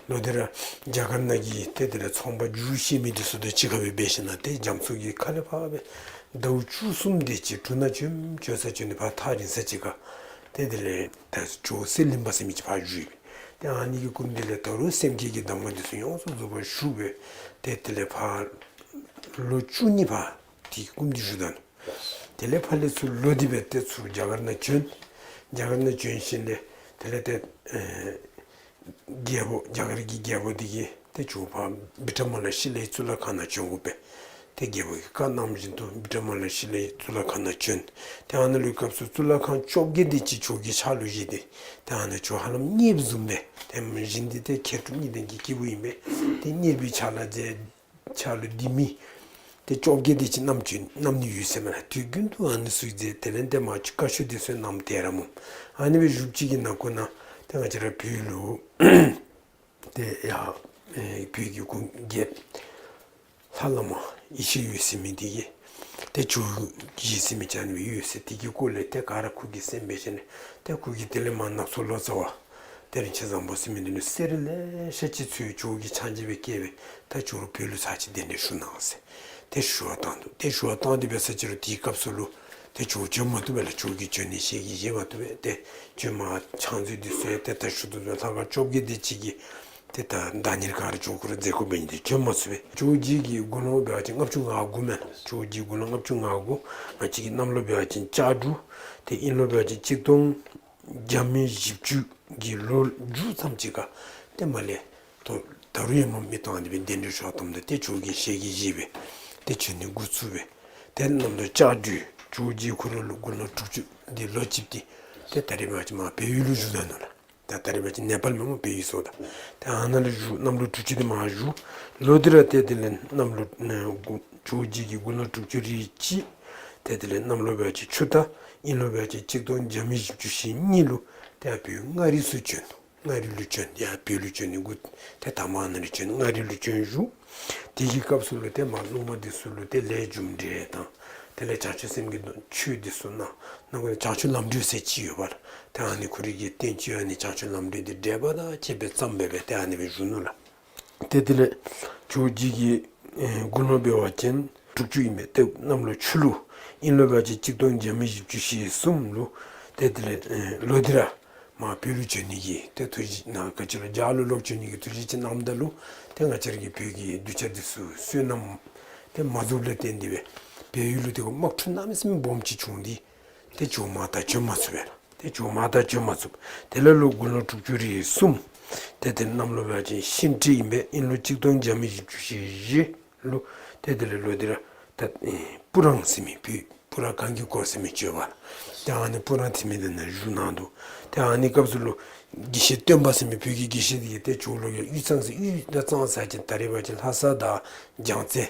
ལོག་སྟེ་ར་རྒྱ་གར་ནང་གི་ཏེ་དེ་ལས་ཚོང་པ་རྒྱུག་བཤལ་མི་འདི་ཚུ་དང་གཅིག་ཁར་སྦེ་འབད་ཞིནམ་ལས་ཏེ་རྒྱ་མཚོ་གི་ཁ་ལས་ཕར་སྦེ་ཟླཝ་བཅུ་གསུམ་དེ་ཅིག་གྲུ་ནང་བྱོནམ་བྱོན་ས་བྱོན་ཏེ་ཕར་ཐག་རིང་ས་ཅིག་ཁར་ཏེ་དེ་ལས་ད་ཇོ་བོ་གསེར་གླིང་པ་ཟེར་མི་ཅིག་ཕར་བཞུགས་ཡོད། ཏེ་ཨ་ནི་གི་སྐུ་མདུན་ལས་ད་རུང་སེམས་བསྐྱེད་ཀྱི་གདམས་ངག་འདི་ཚུ་ཡོངས་སུ་རྫོགས་པར་ཞུ་སྦེ་ཏེ་དེ་ལས་ཕར་ལོ་བཅུ་གཉིས་ཕར་དེ་གི་སྐུ་མདུན་བཞུགས་ད་ནུག། དེ་ལས་ཕར་ལས་ཚུར་ལོག་སྟེ་སྦེ་ཏེ་ཚུར་རྒྱ་གར་ནང་བྱོན། རྒྱ་གར་ནང་བྱོན་ཞིནམ་ལས་དེ་ལས་ཏེ་ཨེ་རྒྱལ་པོ་རྒྱ་གར་གྱི་རྒྱལ་པོ་འདི་གིས་ཏེ་ཇོ་བོ་ཕར་བི་ཀྲ་མ་ལ་ཤི་ལའི་གཙུག་ལག་ཁང་ནང་བྱོན་དགོ་པས། ཏེ་རྒྱལ་པོ་གིས་བཀའ་གནང་བཞིན་དུ་བི་ཀྲ་མ་ལ་ཤི་ལའི་གཙུག་ལག་ཁང་ནང་བྱོན། ཏེ་ཨ་ནཱ་ལུ་སྐབས་སུ་གཙུག་ལག་ཁང་བཅོ་བརྒྱད་དེ་ཅིག་ཇོ་བོ་གི་ཕྱག་ལུ་བཞེས་ཏེ་ཏེ་ཨ་ནཱ་ཇོ་བོ་ཧ་ལམ་མཉེསཔ་བཟུམ་སྦེ་ཏེ་བཞེངས་ཏེ་ཏེ་མཁས་གྲུབ་གཉིས་ལྡན་གྱི་སྐྱེས་བུ་ཨིན་པས། ཏེ་མཉེསཔ་གི་ཕྱག་ལུ་མཛད། ཕྱག་ལུ་ལྡེ་མིག་ཏེ་བཅོ་བརྒྱད་དེ་ཅིག་བསྣམས་བྱོན་བསྣམས་ནི་ཡོད་ཟེར་མས་ལགས། དུས་རྒྱུན་དུ་ཨ་ནི་ཚུ་མཛད། དེ་ལས་ཏེ་མར་བཀའ་ཆོས་འདི་ཚུ་གནང་སྟེ་ར་སྨོ། ཨ་ནི་སྦེ་བཞུགས་ཅི་གི་ནང་འཁོད་ནང་ཏེ་ང་བཅས་ར་བོད་ལུ་ཏེ་ཡར་ཨེ་བོད་ཀྱི་གུང་རྒྱལཔོ་ལྷ་བླ་མ་ཡེ་ཤེས་འོད་ཟེར་མི་འདི་གིས་ཏེ་ཇོ་བོ་ཡེ་ཤེས་ཟེར་མི་ཅིག་ཨ་ནི་སྦེ་ཡོད་ཟེར། དེ་གི་སྐོར་ལས་ཏེ་ག་ར་ཁོ་གིས་གསན་སྦེ་ཞིནམ་ལས་ཏེ་ཁོ་གིས་དེ་ལས་མར་ནག་ཚོ་ལོ་ཙཱ་བ་ཏེ་རིན་ཆེན་བཟང་པོ་ཟེར་མི་འདི་ལུ་གསེར་ལེ་ཤ་ཅིག་འཚོལ། ཇོ་བོ་གི་ཕྱག་མཇལ་སྦེ་བསྐྱལ་སྦེ་ད་ཇོ་བོ་བོད་ལུ་ཚར་གཅིག་གདན་འདྲེན་ཞུ་གནང་ཟེར་ཏེ་ཞུ་བ་བཏང་ནུག། ཏེ་ཞུ་བ་བཏང་སྟེ་འབད་ས་ཅིག་རུང་དེའི་སྐབས་སུ་ལུ་ཏེ་ཇོ་བོ་བྱོན་མ་བཏུབ་པས་ལགས། ཇོ་བོ་གིས་བྱོན་ནི་ཞལ་གྱིས་བཞེས་མ་བཏུབ་པས། ཏེ་བྱོན་མ་ཕྱག་མཛོད་འདི་ཚུ་ཡང་ཏེ་ད་ཞུ་དོ་བཟུམ་ལྷ་ཁང་བཅོ་བརྒྱད་དེ་ཅིག་གི་ཏེ་ད་བདག་གཉེར་ག་ར་ཇོ་བོ་ཁོ་ར་མཛད་དགོཔ་ཨིན། ཏེ་བྱོན་མ་ཚུགས་པས། ཇོ་བོ་རྗེ་གི་དགུང་ལོ་འབད་བ་ཅིན་ལྔ་བཅུ་ང་དགུ་མས་ལགས། ཇོ་བོ་རྗེ་དགུང་ལོ་ལྔ་བཅུ་ང་དགུ། ང་བཅས་ཀྱི་གནམ་ལོ་འབད་བ་ཅིན་ལྕགས་འབྲུག། ཏེ་དབྱིན་ལོ་འབད་བ་ཅིན་གཅིག་སྟོང་བརྒྱ་མེད་བཞི་བཅུ་གི་ལོ་མཇུག་ཙམ་ཅིག་ཁར་ཏེ་མར་ལས་ད་ད་རུང་ཡང་མར་མི་གཏང་སྟེ་སྦེ་གདན་འདྲེན་ཞུ་བར་བཏངམ་ད་ཏེ་ཇོ་བོ་གིས་ཞལ་གྱིས་བཞེས་སྦེ་ཏེ་བྱོན་ནི་འགོ་བཙུགས་པས། ཏེ་གནམ་ལོ་ལྕགས་སྦྲུལ། ཇོ་བོ་རྗེ་ཁོ་ར་ལུ་དགུང་ལོ་དྲུག་ཅུ་དེ་ལོ་གཅིག་དེ་ཏེ་ད་རེས་འབད་བ་ཅིན་མར་བལ་ཡུལ་ལུ་བཞུགས་ད་ནུག་ལགས། ད་ད་རེས་འབད་བ་ཅིན་ནེ་པཱལ་མེན་ན་བལ་ཡུལ་ཟེརཝ་ད། ཏེ་ཨ་ནཱ་ལུ་བཞུགས། གནམ་ལོ་དྲུག་ཅུ་དེ་མར་བཞུགས། ལོག་སྟེ་ར་ཏེ་དེ་ལས་གནམ་ལོ་ཨེ་དགུ་ཇོ་བོ་རྗེ་གི་དགུང་ལོ་དྲུག་ཅུ་རེ་གཅིག། ཏེ་དེ་ལས་གནམ་ལོ་འབད་བ་ཅིན་ཆུ་རྟ། དབྱིན་ལོ་འབད་བ་ཅིན་གཅིག་སྟོང་བརྒྱ་མེད་བཞི་བཅུ་ཞེ་གཉིས་ལུ་ཏེ་ཡར་བོད་མངའ་རིས་སུ་བྱོན་ནུག། མངའ་རིས་ལུ་བྱོན། ཡར་བོད་ལུ་བྱོན་ནི་འགོ་ཏེ་དང་པ་ཨ་ནཱ་ལུ་བྱོན། མངའ་རིས་ལུ་བྱོན་བཞུགས། དེ་གི་སྐབས་སུ་ལུ་ཏེ་མར་སློབ་མ་འདི་ཚུ་ལུ་ཏེ་ལས་རྒྱུ་འབྲས་དང་དེ་ལས་བྱང་ཆུབ་སེམས་ཀྱི་ཆོས་འདི་ཚུ་གནང་། ནང་ཁོངས་བྱང་ཆུབ་ལམ་འགྲོ་ཟེར་ཅིག་ཡོད་པ་ལགས། ཏེ་ཨ་ནི་ཁོ་རའི་གི་བསྟན་བཅོས་ཨ་ནི་བྱང་ཆུབ་ལམ་འགྲོ་འདི་འགྲེལ་པ་དང་བཅས་པའི་བརྩམས་སྦེ་སྦེ་ཏེ་ཨ་ནི་སྦེ་བཞུགས་ནུག་ལགས། ཏེ་དེ་ལས་ཇོ་བོ་རྗེ་གི་ཨེ་དགུང་ལོ་འབད་བ་ཅིན་དྲུག་ཅུ་ཨིན་པས། ཏེ་གནམ་ལོ་ཆུ་ལུག། དབྱིན་ལོ་འབད་བ་ཅིན་གཅིག་སྟོང་བརྒྱ་མེད་བཞི་བཅུ་ཞེ་གསུམ་ལུ་ཏེ་དེ་ལས་ཨེ་ལོག་སྟེ་ར་མར་བོད་ལུ་བྱོན་ནི་གི་ཏེ་ཐུགས་བཞེད་གནང་། ག་ཅི་ལོ་རྒྱ་ལུ་ལོག་བྱོན་ནི་གི་ཐུགས་བཞེད་ཅིག་གནངམ་ད་ལུ་ཏེ་ང་བཅས་ར་གི་བོད་ཀྱི་གདུལ་བྱ་འདི་ཚུ་བསོད་ནམས་ཏེ་མ་རྫོགསཔ་ལས་བརྟེན་ཏེ་སྦེ་བལ་ཡུལ་ལུ་ཏེ་དམག་འཁྲུག་གནམ་མེད་ས་མེད་སྦོམ་ཅིག་བྱུང་སྟེ་ཏེ་ཇོ་བོ་མར་ད་བྱོན་མ་ཚུགས་པས་ལགས། ཏེ་ཇོ་བོ་མར་ད་བྱོན་མ་ཚུགས། དེ་ལས་ལོ་དགུང་ལོ་དྲུག་ཅུ་རེ་གསུམ། ཏེ་དེ་གནམ་ལོ་འབད་བ་ཅིན་ཤིང་སྤྲེལ་ཨིན་པས། དབྱིན་ལོ་གཅིག་སྟོང་བརྒྱ་མེད་བཞི་བཅུ་ཞེ་བཞི་ལུ་ཏེ་དེ་ལས་ལོག་སྟེ་ར་ད་ཨེ་སྤུ་རངས་ཟེར་མི་བོད་སྤུ་ར་གངས་ཀྱི་སྐོར་ཟེར་མི་ཅིག་ཡོད་པ་ལགས། ཏེ་ཨ་ནི་སྤུ་རངས་ཟེར་མི་འདི་ནང་བཞུགས་གནང་འདུག། ཏེ་ཨ་ནི་སྐབས་སུ་ལུ་དགེ་བཤེས་སྟོན་པ་ཟེར་མི་བོད་ཀྱི་དགེ་བཤེས་འདི་གིས་ཏེ་ཇོ་བོ་ལུ་ཡང་གཡུས་གཙང་ཟེར་གཡུས་ད་གཙང་ཟེར་བ་ཅིན་ད་རེས་འབད་བ་ཅིན་ལྷ་ས་དང་རྒྱལ་རྩེ་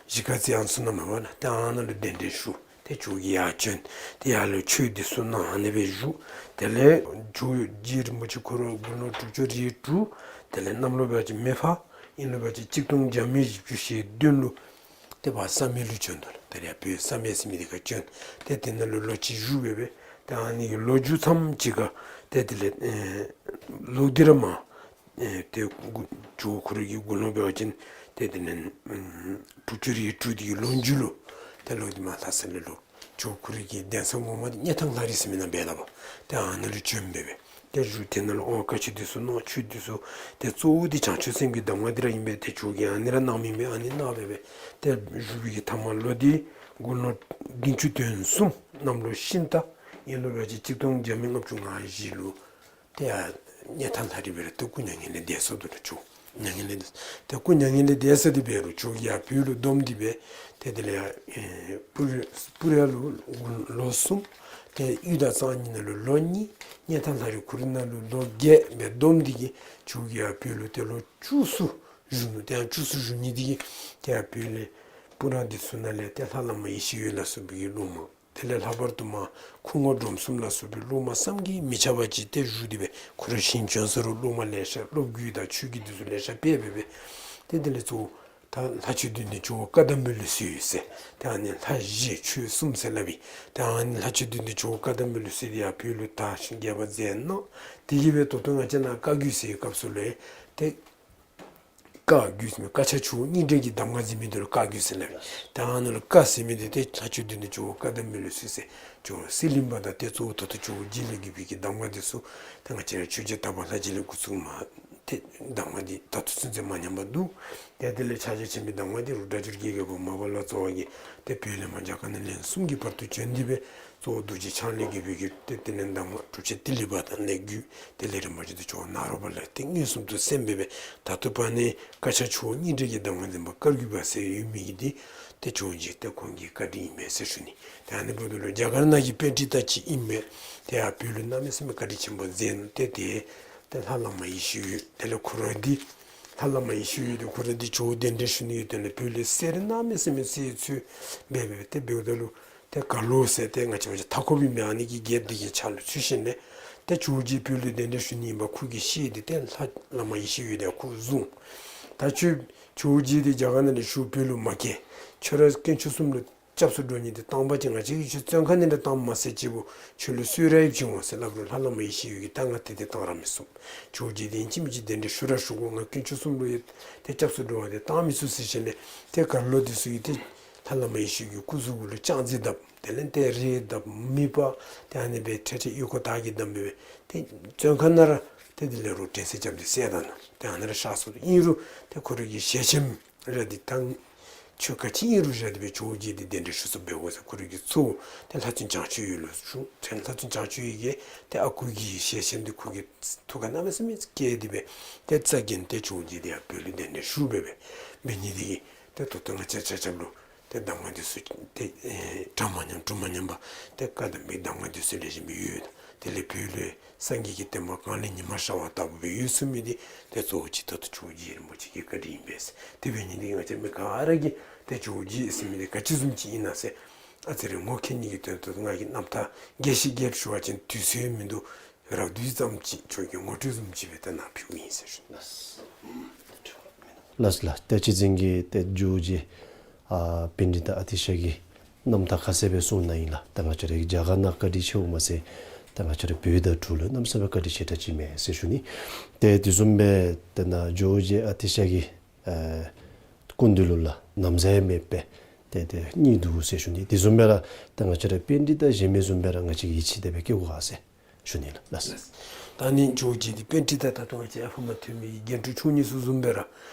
གཞིས་ཀ་རྩེ་ཨ་ནི་ཚུ་ནང་མས་པ་ལགས། ཏེ་ཨ་ནཱ་ལུ་གདན་འདྲེན་ཞུ། ཏེ་ཇོ་བོ་གིས་ཡར་བྱོན། ཏེ་ཡར་ལུ་ཆོས་འདི་ཚུ་གནང་ཨ་ནི་སྦེ་བཞུགས། དེ་ལས་ཇོ་བོ་རྗེ་རིན་པོ་ཆེ་ཁོ་ར་དགུང་ལོ་དྲུག་ཅུ་རེ་དྲུག། དེ་ལས་གནམ་ལོ་འབད་བ་ཅིན་མེ་ཕག། དབྱིན་ལོ་འབད་བ་ཅིན་གཅིག་སྟོང་བརྒྱ་མེད་བཞི་བཅུ་ཞེ་བདུན་ལུ་ཏེ་ཕར་བསམ་ཡས་ལུ་བྱོན་འདུག་ལགས། ད་རེས་བོད་བསམ་ཡས་ཟེར་མི་འདི་ཁར་བྱོན། ཏེ་དེ་ནང་ལུ་ལོ་གཅིག་བཞུགས་སྦེ་སྦེ་ཏེ་ཨ་ནི་གི་ལོ་མཇུག་ཙམ་ཅིག་ཁར་ཏེ་དེ་ལས་ཨེ་ལོག་སྟེ་ར་མར་ ཨེ་ཏེ་དགུ་ཇོ་བོ་ཁོ་རའི་གི་དགུང་ལོ་འབད་བ་ཅིན་ཏེ་དེ་ལས་ཨམ་དྲུག་ཅུ་རེ་དྲུག་དེ་གི་ལོ་མཇུག་ལུ་ཏེ་ལོག་སྟེ་མར་ལྷ་ས་ལས་ལོག་ཇོ་བོ་ཁོ་རའི་གི་གདན་ས་ངོ་མ་དེ་སྙེ་ཐང་ལྷ་རི་ཟེར་མི་ནང་འབད་ལགས་པ། ཏེ་ཨ་ནཱ་ལུ་བྱོན་སྦེ་སྦེ་ཏེ་བཞུགས། དེ་ནང་ལུ་དབང་བཀའ་ཆོས་འདི་ཚུ་གནང་། ཆོས་འདི་ཚུ་ཏེ་གཙོ་བོ་འདི་བྱང་ཆུབ་སེམས་ཀྱི་གདམས་ངག་འདི་ར་ཨིན་པས། ཏེ་ཇོ་བོ་གིས་ཨ་ནི་ར་གནང་མི་མས། ཨ་ནི་གནང་སྦེ་སྦེ་ཏེ་བཞུགས་པའི་གི་ཐ་མ་ལོ་འདི་དགུང་ལོ་བདུན་ཅུ་དོན་གསུམ་གནམ་ལོ་ཤིང་རྟ་དབྱིན་ལོ་འབད་བ་ཅིན་གཅིག་སྟོང་བརྒྱ་མེད་ལྔ་བཅུ་ང་བཞི་ལུ་ཏེ་ཡར་སྙེ་ཐང་ལྷ་རི་སྦེ་ར་ཏེ་སྐུ་མྱ་ངན་ལས་འདས་སོ་ནུག་ལགས། ཇོ་བོ་མྱ་ངན་ལས་འདས། ཏེ་སྐུ་མྱ་ངན་ལས་འདས་ས་འདི་འབད་རུང་ཇོ་བོ་གིས་ཡར་བོད་ལུ་བསྡོམས་ཏེ་སྦེ་ཏེ་དེ་ལས་ཡར་ཨེ་སྤུ་ར་སྤུ་ར་ལུ་ལོ་གསུམ་ཏེ་གཡུ་སྟག་གཙང་གཉིས་ནང་ལུ་ལོ་གཉིས་སྙེ་ཐང་ལྷ་རི་ཁུ་རུ་ནང་ལུ་ལོ་བརྒྱད་སྦེ་བསྡོམས་ཏེ་གིས་ཇོ་བོ་གིས་ཡར་བོད་ལུ་ཏེ་ལོ་བཅུ་གསུམ་བཞུགས་ནུག། ཏེ་ཡང་བཅུ་གསུམ་བཞུགས་ནི་འདི་གིས་ཏེ་ཡར་བོད་ལས་སྤུ་ར་འདི་ཚུ་ནང་ལས་ཏེ་ལྷ་བླ་མ་ཡེ་ཤེས་འོད་ལ་སོགས་པའི་གི་སློབ་མ་དེ་ལས་ལྷག་པར་དུ་མར་ཁུ་རྔོག་འབྲོམ་གསུམ་ལ་སོགས་པའི་སློབ་མ་བསམ་གྱིས་མི་ཁྱབ་པ་ཅིག་ཏེ་བཞུགས་ཏེ་སྦེ་ཁོ་ར་ཞིང་བྱོན་ས་རུང་སློབ་མ་ལེ་ཤ་སློབ་བརྒྱུད་དང་ཆོས་བརྒྱུད་འདི་ཚུ་ལེ་ཤ་སྤེལ་སྦེ་སྦེ་ཏེ་དེ་ལས་གཙོ་བོ་ད་ལྷ་ཆོས་བདུན་ལྡན་ཇོ་བོ་བཀའ་གདམས་པའི་ལུགས་སྲོལ་ཡོད་ཟེར། ཏེ་ཨ་ནི་ལྷ་བཞི་ཆོས་གསུམ་ཟེར་སླབ་ཨིན། ཏེ་ཨ་ནི་ལྷ་ཆོས་བདུན་ལྡན་ཇོ་བོ་བཀའ་གདམས་པའི་ལུགས་སྲོལ་འདི་ཡར་བོད་ལུ་དར་ཞིང་རྒྱས་པར་མཛད་གནང་། དེ་གིས་སྦེ་ད་ལྟོ་ང་བཅས་ནཱ་བཀའ་བརྒྱུད་ཟེར་བའི་སྐབས་སུ་ལས་ཏེ་བཀའ་བརྒྱུད་ཟེར་མི་བཀའ་ཕྱག་ཆུ་བོ་གཉིས་འདྲེས་ཀྱི་གདམས་ངག་འཛིན་མི་འདི་ལུ་བཀའ་བརྒྱུད་ཟེར་སླབ་ཨིན། ཏེ་ཨ་ནཱ་ལུ་བཀའ་ཟེར་མི་འདི་ཏེ་ལྷ་ཆོས་བདུན་ལྡན་ཇོ་བོ་བཀའ་གདམས་པའི་ལུགས་སྲོལ་ཟེར་ཇོ་བོ་གསེར་གླིང་པ་དང་ཏེ་གཙོ་བོ་ད་ལྟོ་ཇོ་བོ་རྗེ་ལས་བརྒྱུད་པའི་གི་གདམས་ངག་འདི་ཚུ་ཏེ་ང་བཅས་ར་ཆོས་རྗེ་དར་པ་ལྷ་རྗེ་ལས་འགོ་བཙུགས་མར་ཏེ་གདམས་ངག་འདི་ད་ལྟོ་ཚུན་ཚོད་མ་ཉམས་པར་འདུག། ཏེ་དེ་ལས་ཕྱག་རྒྱ་ཆེན་པོའི་གདམས་ངག་འདི་རུ་སྒྲ་སྒྱུར་རྒྱལ་མགོན་པོ་མར་པ་ལ་སོགས་པ་གིས་ཏེ་བོད་ལས་མར་རྒྱ་གར་ནང་ལན་གསུམ་གྱི་བར་དུ་བྱོན་ཏེ་སྦེ་གཙོ་བོ་རྡོ་རྗེ་འཆང་ལས་བརྒྱུད་པའི་གི་ཏེ་དེ་ལས་གདམས་ངག་གྲུབ་ཆེན་ཏི་ལི་པ་དང་ལས་བརྒྱུད། དེ་ལས་རིམ་པ་བཞིན་དུ་ཇོ་བོ་ནཱ་རོ་པ་ལས་ཏེ་མངོན་སུམ་དུ་གསན་སྦེ་སྦེ་ད་ལྟོ་བར་ནི་བཀའ་ཕྱག་ཆུ་བོ་གཉིས་འདྲེས་ཀྱི་གདམས་ངག་འཛིན་པ་བཀའ་བརྒྱུད་པ་ཟེར་ཡོད་མི་གི་འདི་ཏེ་ཇོ་བོ་རྗེ་ཏེ་ཁོང་གི་བཀའ་དྲིན་ཨིན་མས་ཟེར་ཞུ་ནི། ཏེ་ཨ་ནི་འབདཝ་ད་ལུ་རྒྱ་གར་ནང་གི་པཎྜི་ཏ་ཅིག་ཨིན་མས། ཏེ་ཡར་བོད་ལུ་གནམ་མེད་ས་མེད་བཀའ་དྲིན་ཆེན་པོ་མཛད་ནུག། ཏེ་ཏེ་ཏེ་ལྷ་བླ་མ་ཡེ་ཤེས་འོད། དེ་ལས་ཁོ་ར་འདི་ལྷ་བླ་མ་ཡེ་ཤེས་འོད་འདི་ཁོ་ར་འདི་ཇོ་བོ་གདན་འདྲེན་ཞུ་ནི་ཡོད། དེ་ལས་བོད་ལུ་གསེར་གནམ་མེད་ས་མེད་གསེར་ཚོས་སྦེ་སྦེ་ཏེ་འབདཝ་ད་ལུ་ཏེ་གར་ལོག་ཟེར་ཏེ་ང་བཅས་བ་ཅིན་མཐའ་འཁོབ་ཨིན་མས། ཨ་ནི་གི་རྒྱལཔོ་འདི་གི་ཕྱག་ལུ་ཚུད་ཞིནམ་ལས་ཏེ་ཇོ་བོ་རྗེ་བོད་ལུ་གདན་འདྲེན་ཞུ་ནི་ཨིན་པ་ཁོ་གིས་ཤེས་ཏེ་ཏེ་ལྷ་བླ་མ་ཡེ་ཤེས་འོད་འདི་ཁོ་བཟུང་། ད་ཁྱོད་ཇོ་བོ་རྗེ་འདི་རྒྱ་གར་ནང་ལས་ཞུ་བོད་ལུ་མ་བསྐྱལ། ཁྱོད་ར་དཀོན་མཆོག་གསུམ་ལུ་སྐྱབས་སུ་འགྲོ་ནི་འདི་བཏང་པ་ཅིན་ང་བཅས་ཀྱིས་ཁྱོད་བཙོན་ཁང་ནང་ལས་བཏངམ་མ་ཚད་ཅིག་བོ་ཁྱོད་ལུ་གསོལ་རས་ཡོདཔ་ཅིག་འོང་ཟེར་སླབ་རུང་ལྷ་བླ་མ་ཡེ་ཤེས་འོད་ཀྱིས་ད་ང་དེ་འདི་བཏང་ར་མི་ཚུགས། ཇོ་བོ་རྗེ་འདི་ཨིན་ཅི་མིན་ཅི་གདན་འདྲེན་ཞུ་ར་ཞུ་དགོ། ང་དཀོན་མཆོག་གསུམ་ལུ་ཡང་ཏེ་སྐྱབས་སུ་འགྲོ་བ་འདི་བཏང་མི་ཚུགས་ཟེར་ཞིནམ་ལས་ཏེ་གར་ལོག་འདི་ཚུ་གིས་ཏེ་ལྷ་བླ་མ་ཡེ་ཤེས་འོད་ཀྱི་སྐུ་གཟུགས་གུ་ལུ་ལྕགས་རྫི་བརྡབ། དེ་ལས་ཏེ་རས་བརྡབ། མི་པ་ཏེ་ཨ་ནི་སྦེ་ཁྲེ་ཁྲེ་གཡུ་ཁོག་དར་གྱིས་བསྡམས་སྦེ་སྦེ་ཏེ་བཙོན་ཁང་ནང་ར་ཏེ་དེ་ལས་རུང་དྲན་གསོ་རྐྱབ་སྟེ་བསད་ད་ནུག། ཏེ་ཨ་ནི་ར་གཤགས་སོ་ནུག། ཨིན་རུང་ཏེ་ཁོ་ར་གི་ཞལ་ཆེམས་ར་འདི་ད་ཁྱོད་ག་ཅི་ཨིན་རུང་བཞག་སྟེ་སྦེ་ཇོ་བོ་རྗེ་འདི་གདན་འདྲེན་ཞུ་ཚུགསཔ་འབད་དགོ་ཟེར་ཁོ་ར་གི་ཚ་བོ་ཏེ་ལྷ་བཙུན་བྱང་ཆུབ་འོད་ལུ་ཞུ། ཏེ་ལྷ་བཙུན་བྱང་ཆུབ་འོད་ཀྱིས་ཏེ་ཨ་ཁུ་གི་ཞལ་ཆེམས་འདི་ཁོ་གི་ཐུགས་ཁར་གནམ་མེད་ས་མེད་བསྐྱལ་ཏེ་སྦེ་ཏེ་རྩ་འགེངས་ཏེ་ཇོ་བོ་རྗེ་འདི་ཡར་བོད་ལུ་གདན་འདྲེན་ཞུ་སྦེ་སྦེ་འབད་ནི་འདི་གིས་ཏེ་ད་ལྟོ་ང་བཅས་ཆ་ཁྱབ་ལུ་ཏེ་གདམས་ངག་འདི་ཚུ་ཏེ་ཨེ་གྲངས་མ་ཉམས་གྲངས་མ་ཉམས་པར་ཏེ་བཀའ་གདམས་པའི་གདམས་ངག་འདི་ཚུ་ལེགས་ཤོམ་སྦེ་ཡོད། དེ་ལས་བོད་ལུ་སངས་རྒྱས་ཀྱི་བསྟན་པ་གངས་ལས་ཉི་མ་ཤར་བ་ལྟ་བུ་སྦེ་ཡོད་ཚུགས་མི་འདི་ཏེ་གཙོ་བོ་ཅིག་ད་ལྟོ་ཇོ་བོ་རྗེ་རིན་པོ་ཆེ་གི་བཀའ་དྲིན་ཨིན་པས། དེ་འབད་ནི་འདི་གིས་ང་བཅས་མི་ག་ར་གིས་ཏེ་ཇོ་བོ་རྗེ་ཟེར་མི་འདི་ག་ཅི་བཟུམ་ཅིག་ཨིན་ན་ཟེར་ཨ་ཙི་རེ་ངོ་མཁྱེན་ནི་གི་དོན་དུ་ང་གིས་རྣམ་ཐར་རྒྱས་ཤིང་རྒྱསཔ་ཞུ་བ་ཅིན་དུས་ཚོད་མིན་འདུག། རགས་བསྡུས་ཙམ་ཅིག་ཁྱོད་ཀྱི་ངོ་སྤྲོད་བཟུམ་ཅིག་སྦེ་ད་ནཱ་ཕུལཝ་ཨིན་ཟེར་ཞུ་ནི། ལགས་ལགས། ད་སྤྱི་འཛིན་གྱིས་ཏེ་ཇོ་བོ་རྗེ་ཨ་པཎྜི་ཏ་ཨ་ཏི་ཤ་གི་རྣམ་ཐར་ཁ་གསལ་སྦེ་གསུངས་གནང་ཡི་ལགས། ད་ང་བཅས་ར་གི་རྒྱ་གར་ནང་བཀའ་དྲིན་ཆེཝ་མ་ཚད་ད་ང་བཅས་ར་བོད་དང་འབྲུག་ལུ་གནམ་མེད་ས་མེད་བཀའ་དྲིན་ཆེ་དྲགས་ཅིག་མས་ཟེར་ཞུ་ནི། ཏེ་དེ་བཟུམ་སྦེ་ཏེ་ནཱ་ཇོ་བོ་རྗེ་ཨ་ཏི་ཤ་གི་ཨེ་སྐུ་མདུན་ལུ་ལགས་ན་བཟའ་ཡང་མེད་པར་ཏེ་ཏེ་གཉིད་འདུག་ཟེར་ཞུ་ནི། དེ་བཟུམ་སྦེ་ར་ད་ང་བཅས་ར་པཎྜི་ཏ་གཞན་མི་བཟུམ་སྦེ་ར་ང་བཅས་ཀྱིས་ཡིད་ཆེས་དེ་སྦེ་བསྐྱེད་དགོ་ག་ཟེར་ཞུ་ནི་ལགས། ལགས། ད་ནི་ཇོ་བོ་རྗེ་འདི་པཎྜི་ཏ་ད་ལྟོ་ང་བཅས་ཨ་ཕ་མ་ཐོན་མི་རྒྱན་དྲུག་མཆོག་གཉིས་སུ་བཟུམ་སྦེ་ར་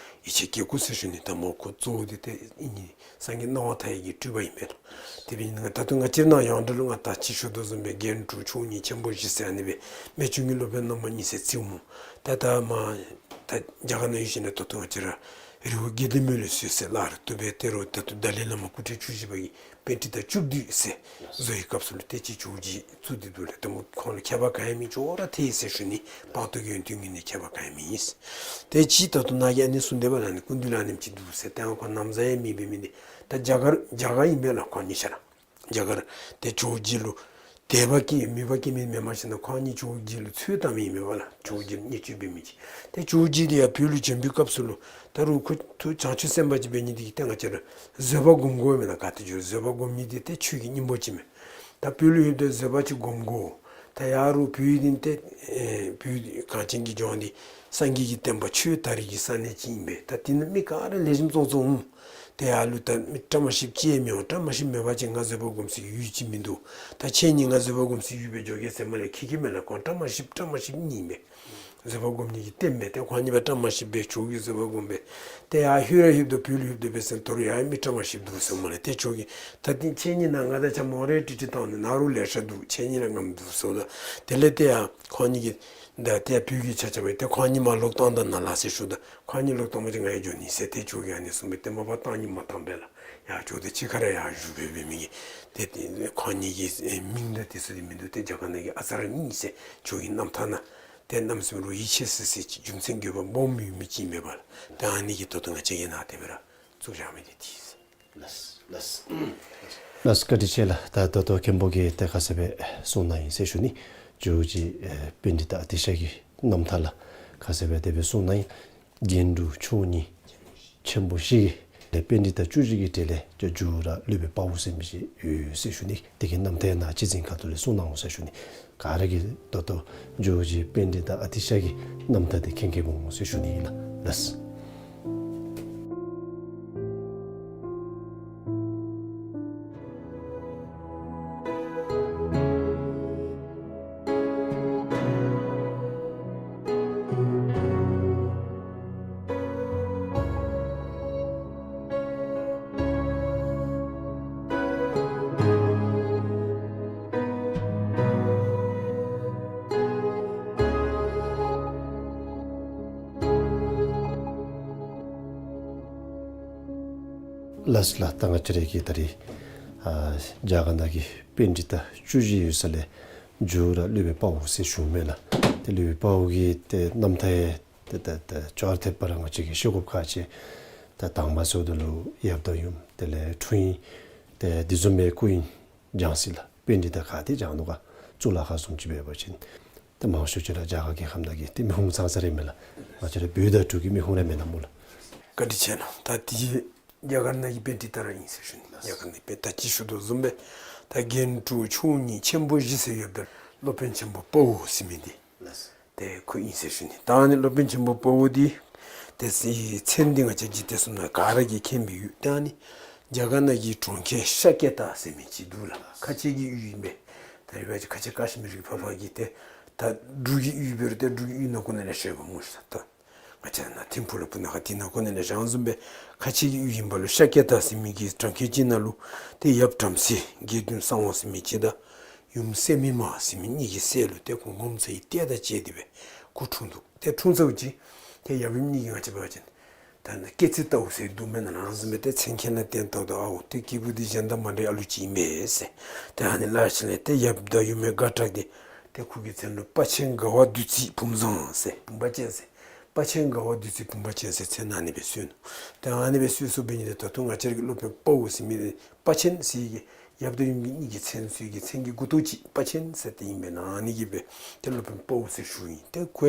ཡིད་ཆེས་བསྐྱེད་དགོ་ཟེར་ཞུ་ནི། དང་པ་ཁོ་གཙོ་བོ་འདི་ཏེ་ཨིན་ནི་སངས་རྒྱས་སྣང་བ་མཐའ་ཡས་ཀྱི་སྤྲུལ་པ་ཨིན་པས་ལགས། དེ་འབད་ནི་ད་ལྟོ་ང་བཅས་ནཱ་ཡོངས་གྲགས་ལུ་ང་ད་ཅི་ཞུ་དོ་བཟུམ་སྦེ་རྒྱན་དྲུག་མཆོག་གཉིས་ཆེན་པོ་བཞི་ཟེར་ཨ་ནི་སྦེ་རྨད་བྱུང་གི་སློབ་དཔོན་རྣམ་པ་གཉིས་ཟེར་རྩིཝ་སྨོ། ད་ད་མ་ད་རྒྱ་གར་ནང་ཡོད་ཞིནམ་ལས་ད་ལྟོ་ང་བཅས་ར་རི་བོ་དགེ་ལྡན་མའི་ལུགས་སྲོལ་ཟེར་སླབ་རུང་བཏུབ་པས། དེ་རུང་ད་ལྟོ་ཏཱ་ལའི་བླ་མ་སྐུ་ཕྲེང་བཅུ་བཞི་པ་གིས་པཎྜི་ཏ་བཅུ་བདུན་ཟེར་བཟོ་བའི་སྐབས་སུ་ལུ་ཏེ་ཅིག་ཇོ་བོ་རྗེ་བཙུགས་ཏེ་འདུག་ལགས། ཏེ་སྨོ་ཁོང་ལུ་ཁྱད་པར་ག་ཡང་མེད། ཅོག་ར་འཐད་ཟེར་ཞུ་ནི། སྤངས་རྟོགས་ཀྱི་ཡོན་ཏན་ངོས་ནས་ཁྱད་པར་ག་ཡང་མེད། ཏེ་ཅིག་ད་ལྟོ་ནཱ་གིས་ཨ་ནི་གསུངས་དེས་པ་ལགས། ཨ་ནི་སྐུ་མདུན་ལུ་ཨ་ནེམ་ཅིག་འདུག་ཟེར། ཏེ་ཁོང་ན་བཟའ་ཡང་མེད་པའི་མི་འདི་ད་རྒྱ་གར་རྒྱ་གར་ཨིན་པས་ལགས། ཁོང་གཉིས་ཆ་ར་རྒྱ་གར་ཏེ་ཇོ་བོ་རྗེ་ལུ་དད་པ་སྐྱེས་མོས་པ་སྐྱེས་མི་མེནམ་ཞིནམ་ལས་ཁོང་གཉིས་ཇོ་བོ་རྗེ་ལུ་ཚོད་བཏང་མི་ཨིན་པས་ལགས། ཇོ་བོ་རྗེ་ལུ་བརྙས་བཅོས་འབད་མི་ཅིག། ཏེ་ཇོ་བོ་རྗེ་འདི་ཡར་བོད་ལུ་བྱོན་པའི་སྐབས་སུ་ལུ་ད་རུང་ཁོ་ཐུགས་བྱང་ཆུབ་སེམས་དཔའ་ཅིག་འབད་ནི་འདི་གིས་ཏེ་ང་བཅས་ར་བཟོད་པ་སྒོམ་དགོ་མེན་ན། ག་ཏེ་འགྱོ་བཟོད་པ་སྒོམ་ནི་འདི་ཏེ་ཆོས་ཀྱི་སྙིང་པོ་ཅིག་མས། ད་བོད་ལུ་ཡོདཔ་ད་བཟོད་པ་ཅིག་སྒོམ་དགོ། ད་ཡར་རུ་བོད་འདི་ཏེ་ཨེ་བོད་གངས་ཅན་གྱི་ལྗོངས་འདི་སངས་རྒྱས་ཀྱི་བསྟན་པ་ཆོས་དར་གྱི་ས་གནས་ཅིག་ཨིན་པས། ད་འདི་ནང་མི་ག་ར་ལེགས་ཤོམ་ཙོག་ཙོག་འོང་། ཏེ་ཡར་ལུ་ད་མི་བཀྲ་མ་ཤིསཔ་ཅིག་ཡང་མི་འོང་། བཀྲ་མ་ཤིསཔ་མེད་པ་ཅིན་ང་བཟོད་པ་སྒོམ་སའི་ཡུལ་ཅིག་མིན་འདུག། ད་ཁྱེད་གཉིས་ང་བཟོད་པ་སྒོམ་སའི་ཡུལ་སྦེ་འགྱོ་གེ་ཟེར་མ་ལས་ཁེ་ཁེ་མེད་ལགས། ཁོང་བཀྲ་མ་ཤིསཔ་བཀྲ་མ་ཤིསཔ་གཉིས་ཨིན་པས། བཟོད་པ་སྒོམ་ནི་གི་རྟེན་མས། ཏེ་ཁོང་གཉིས་སྦེ་བཀྲ་མ་ཤིསཔ་སྦེ་ཁྱོད་ཀྱིས་བཟོད་པ་སྒོམ་སྦེ་ཏེ་ཡར་ལྷོད་ར་ལྷོདཔ་ད་བོད་ལུ་ལྷོདཔ་ད་འབད་ཟེར་ན་ད་རུང་ཡར་མི་བཀྲ་མ་ཤིསཔ་འདུག་ཟེར་མ་ལས། ཏེ་ཁྱོད་ཀྱིས་ད་འདི་ཁྱེད་གཉིས་ནང་ང་དང་ཆ་མོ་རེ་ཏི་ཏི་བཏང་ནི་ནཱ་རུ་ལེ་ཤ་འདུག། ཁྱེད་གཉིས་ར་ངམ་འདུག་ཟེརཝ་ད། དེ་ལས་ཏེ་ཡར་ཁོང་གཉིས་ཀྱིས་ད་ཏེ་བོད་ཀྱི་ཆ་ཁྱབ་ཏེ་ཁོང་གཉིས་མར་ལོག་བཏང་ད་ནཱ་ལགས་ཟེར་ཞུཝ་ད། ཁོང་གཉིས་ལོག་བཏང་པ་ཅིན་ང་ཡང་འགྱོ་ནི་ཟེར། ཏེ་ཁྱོད་ཀྱིས་ཨ་ནི་གསུངས་པས། ཏེ་མ་པ་བཏང་ནི་མ་བཏང་པས་ལགས། ཡར་ཁྱོད་ཏེ་ཕྱི་ཁར་ར་ཡར་བཞུགས་སྦེ་འབད་མི་གི་ཏེ་ཏེ་ཁོང་གཉིས་ཀྱི་མིང་དང་དེ་ཚུ་འདི་མིན་འདུག། ཏེ་རྒྱ་གར་ནང་གི་ཨ་ཙརྱ་གཉིས་ཟེར་ཁྱོད་ཀྱི་རྣམ་ཐར་ནང་ཏེ་གནམ་མེད་ས་མེད་རུང་ཡིད་ཆེས་སི་སི་ཅིག་རྒྱུ་མཚན་དགོས་པ་སྦོམ་ཡོད་མི་ཅིག་ཨིན་པས་ལགས། ཏེ་ཨ་ནི་གིས་ད་ལྟོ་ང་བཅས་ཀྱིས་ནཱ་དེ་སྦེ་ར་བཙུགས་བཞག་མི་འདི་འདི་ཨིན། ལགས་ལགས། ལགས་བཀའ་དྲིན་ཆེ་ལགས། ད་ད་ལྟོ་མཁན་པོ་གིས་ཏེ་ག་ཅི་སྦེ་གསུངས་གནང་ཡི་ཟེར་ཞུ་ནི། ཇོ་བོ་རྗེ་ཨེ་པཎྜི་ཏ་ཨ་ཏི་ཤ་གི་རྣམ་ཐར་ལུ་ག་ཅི་སྦེ་དེ་སྦེ་གསུངས་གནང་ཡི། རྒྱན་དྲུག་མཆོག་གཉིས་ཆེན་པོ་བཞི་གི་ཏེ་པཎྜི་ཏ་བཅུ་བཞི་གི་གྲས་ལས་ཏེ་ཇོ་བོ་ར་སློབ་དཔོན་དཔའ་བོ་ཟེར་མི་ཅིག་ཡོད་ཟེར་ཞུ་ནི། དེ་གི་རྣམ་ཐར་ནཱ་སྤྱི་ཚན་ཁ་ཐུག་ལས་གསུངས་གནང་འོང་ཟེར་ཞུ་ནི། ག་ར་གིས་ད་ལྟོ་ཇོ་བོ་རྗེ་པཎྜི་ཏ་ཨ་ཏི་ཤ་གི་རྣམ་ཐར་འདི་མཁྱེན་མཁྱེནམ་འོང་ཟེར་ཞུ་ནི་ཨིན་ལགས། ལགས། ལགས་ལགས། ད་ང་བཅས་ར་གིས་ད་རིས་ཨ་རྒྱ་གར་ནང་གི་པཎྜི་ཏ་བཅུ་བཞི་ཡོད་ས་ལས་ཇོ་བོ་ར་སློབ་དཔོན་དཔའ་བོ་ཟེར་ཞུཝ་མས་ལགས། ཏེ་སློབ་དཔོན་དཔའ་བོ་གི་ཏེ་རྣམ་ཐར་ཏེ་ཏེ་ཏེ་ཅོག་ར་འཐདཔ་ར་ང་བཅས་ཀྱིས་ཤེས་དགོཔ་ཁག་ཆེ། ཏེ་དང་པ་ཟེརཝ་ད་ལུ་ཡབ་དང་ཡུམ་དེ་ལས་འཁྲུངས་ཡུལ་ཏེ་འདི་བཟུམ་མའི་སྐུ་ཡོན་སྦྱང་ས་ལགས། པཎྜི་ཏ་ག་ཏེ་སྦྱང་ནུག་ག། གཙུག་ལག་ཁང་བཟུམ་ཅིག་འབད་བ་ཅིན་ཏེ་མང་ཤོས་ཅིག་ར་རྒྱ་གར་རྒྱལ་ཁབ་ནང་གི་ཏེ་མི་ཧུམ་ཙང་ཙ་ར་མས་ལགས། ང་བཅས་ར་བོད་དང་འབྲུག་གི་མི་ཧུམ་ར་མེན་ན་སྨོ་ལགས། བཀའ་དྲིན་ཆེ་ལགས། ད་འདི་རྒྱ་གར་ནང་གི་པཎྜི་ཏ་ར་ཨིན་ཟེར་ཞུ་ནི། རྒྱ་གར་ནང་པཎྜི་ཏ་ཅིག་ཞུ་དོ་བཟུམ་སྦེ་ད་རྒྱན་དྲུག་མཆོག་གཉིས་ཆེན་པོ་བཞི་ཟེར་ཡོདཔ་ད་སློབ་དཔོན་ཆེན་པོ་དཔའ་བོ་ཟེར་མི་འདི་ལགས། ཏེ་ཁོ་ཨིན་ཟེར་ཞུ་ནི། ད་ཨ་ནི་སློབ་དཔོན་ཆེན་པོ་དཔའ་བོ་འདི་ཏེ་ཟེར་མཚན་འདི་ང་བཅས་ཀྱིས་ཏེ་གསུངས་ན་ག་ར་གིས་མཁྱེན་པའི་ཡོད། ཏེ་ཨ་ནི་རྒྱ་གར་ནང་གི་གྲོང་ཁྱེར་ཤཱཀྱ་ཐ་ཟེར་མི་ཅིག་འདུག་ལགས། ཁ་ཆེ་གི་ཡུལ་ཨིན་པས། ད་རེས་ཁ་ཆེ་ཀ་ཤི་མིར་གྱི་ཕར་ཕར་གྱི་ཏེ་ད་འབྲུག་གི་ཡུལ་འབད་རུང་ཏེ་འབྲུག་གི་ཡུལ་ནང་ཁོ་ནང་ལས་ཤོར་བ་སྨོ་ཤ་ད། ང་བཅས་ནཱ་ཐིམ་ཕུག་ལ་ཕུ་ན་ཁ་འདི་ནང་ཁོ་ནང་ལས་ཤོར་བཟུམ་སྦེ་ཁ་ཆེ་གི་ཡུལ་ཨིན་པ་ལུ་ཤཱཀྱ་ཐ་ཟེར་མི་གི་གྲོང་ཁྱེར་ཅིག་ནང་ལུ་ཏེ་ཡབ་བྲམ་ཟེ་དགེ་འདུན་གསང་བ་ཟེར་མི་ཅིག་དང་ཡུམ་སད་མི་མ་ཟེར་མི་གཉིས་ཀྱི་སྲས་ལུ་ཏེ་ཁོ་ངོ་མཚར་བའི་ལྟས་དང་བཅས་ཏེ་སྦེ་སྐུ་འཁྲུངས་འདུག། ཏེ་འཁྲུངས་ཚརཝ་ཅིག་ཏེ་ཡབ་ཡུམ་གཉིས་ཀྱིས་ང་བཅས་འབད་བ་ཅིན་ད་ནི་སྐྱེ་ཚེ་ལྟ་བུ་ཟེར་འདུག་མེན་ན། རང་བཟུམ་སྦེ་ཏེ་མཚན་མཁྱེན་ལ་བརྟེན་ཏོག་ཏོ་ཨའོ་ཏེ་སྐྱེས་བུ་འདི་གཞན་དང་མ་འདྲ་ཨ་ལུ་ཅིག་ཨིན་པས་ཟེར། ཏེ་ཨ་ནི་སླབ་ཞིནམ་ལས་ཏེ་ཡབ་དང་ཡུམ་མས་དགའ་དྲགས་ཏེ་ཏེ་ཁོ་གི་མཚན་ལུ་དཔའ་ཆེན་དགའ་བ་བདུད་རྩིའི་བུམ་བཟང་ཟེར་བུམ་པ་ཅན་ཟེར། དཔའ་ཆེན་དགའ་བ་བདུད་རྩིའི་བུམ་པ་ཅན་ཟེར་མཚན་ཨ་ནི་སྦེ་གསོལ་ནུག། ཏེ་ཨ་ནི་སྦེ་གསོལ་གསོལཝ་འབད་ནི་འདི་ད་ལྟོ་ང་བཅས་ར་གི་སློབ་དཔོན་དཔའ་བོ་ཟེར་མི་འདི་དཔའ་ཆེན་ཟེར་གི་ཡབ་དང་ཡུམ་གཉིས་ཀྱི་མཚན་གསོལ་གི་མཚན་གྱི་མགུ་ཏོག་ཅིག་དཔའ་ཆེན་ཟེར་ཏེ་ཨིན་པས། ཨ་ནི་གིས་སྦེ་ཏེ་སློབ་དཔོན་དཔའ་བོ་ཟེར་ཞུཝ་ཨིན། ཏེ་ཁོ་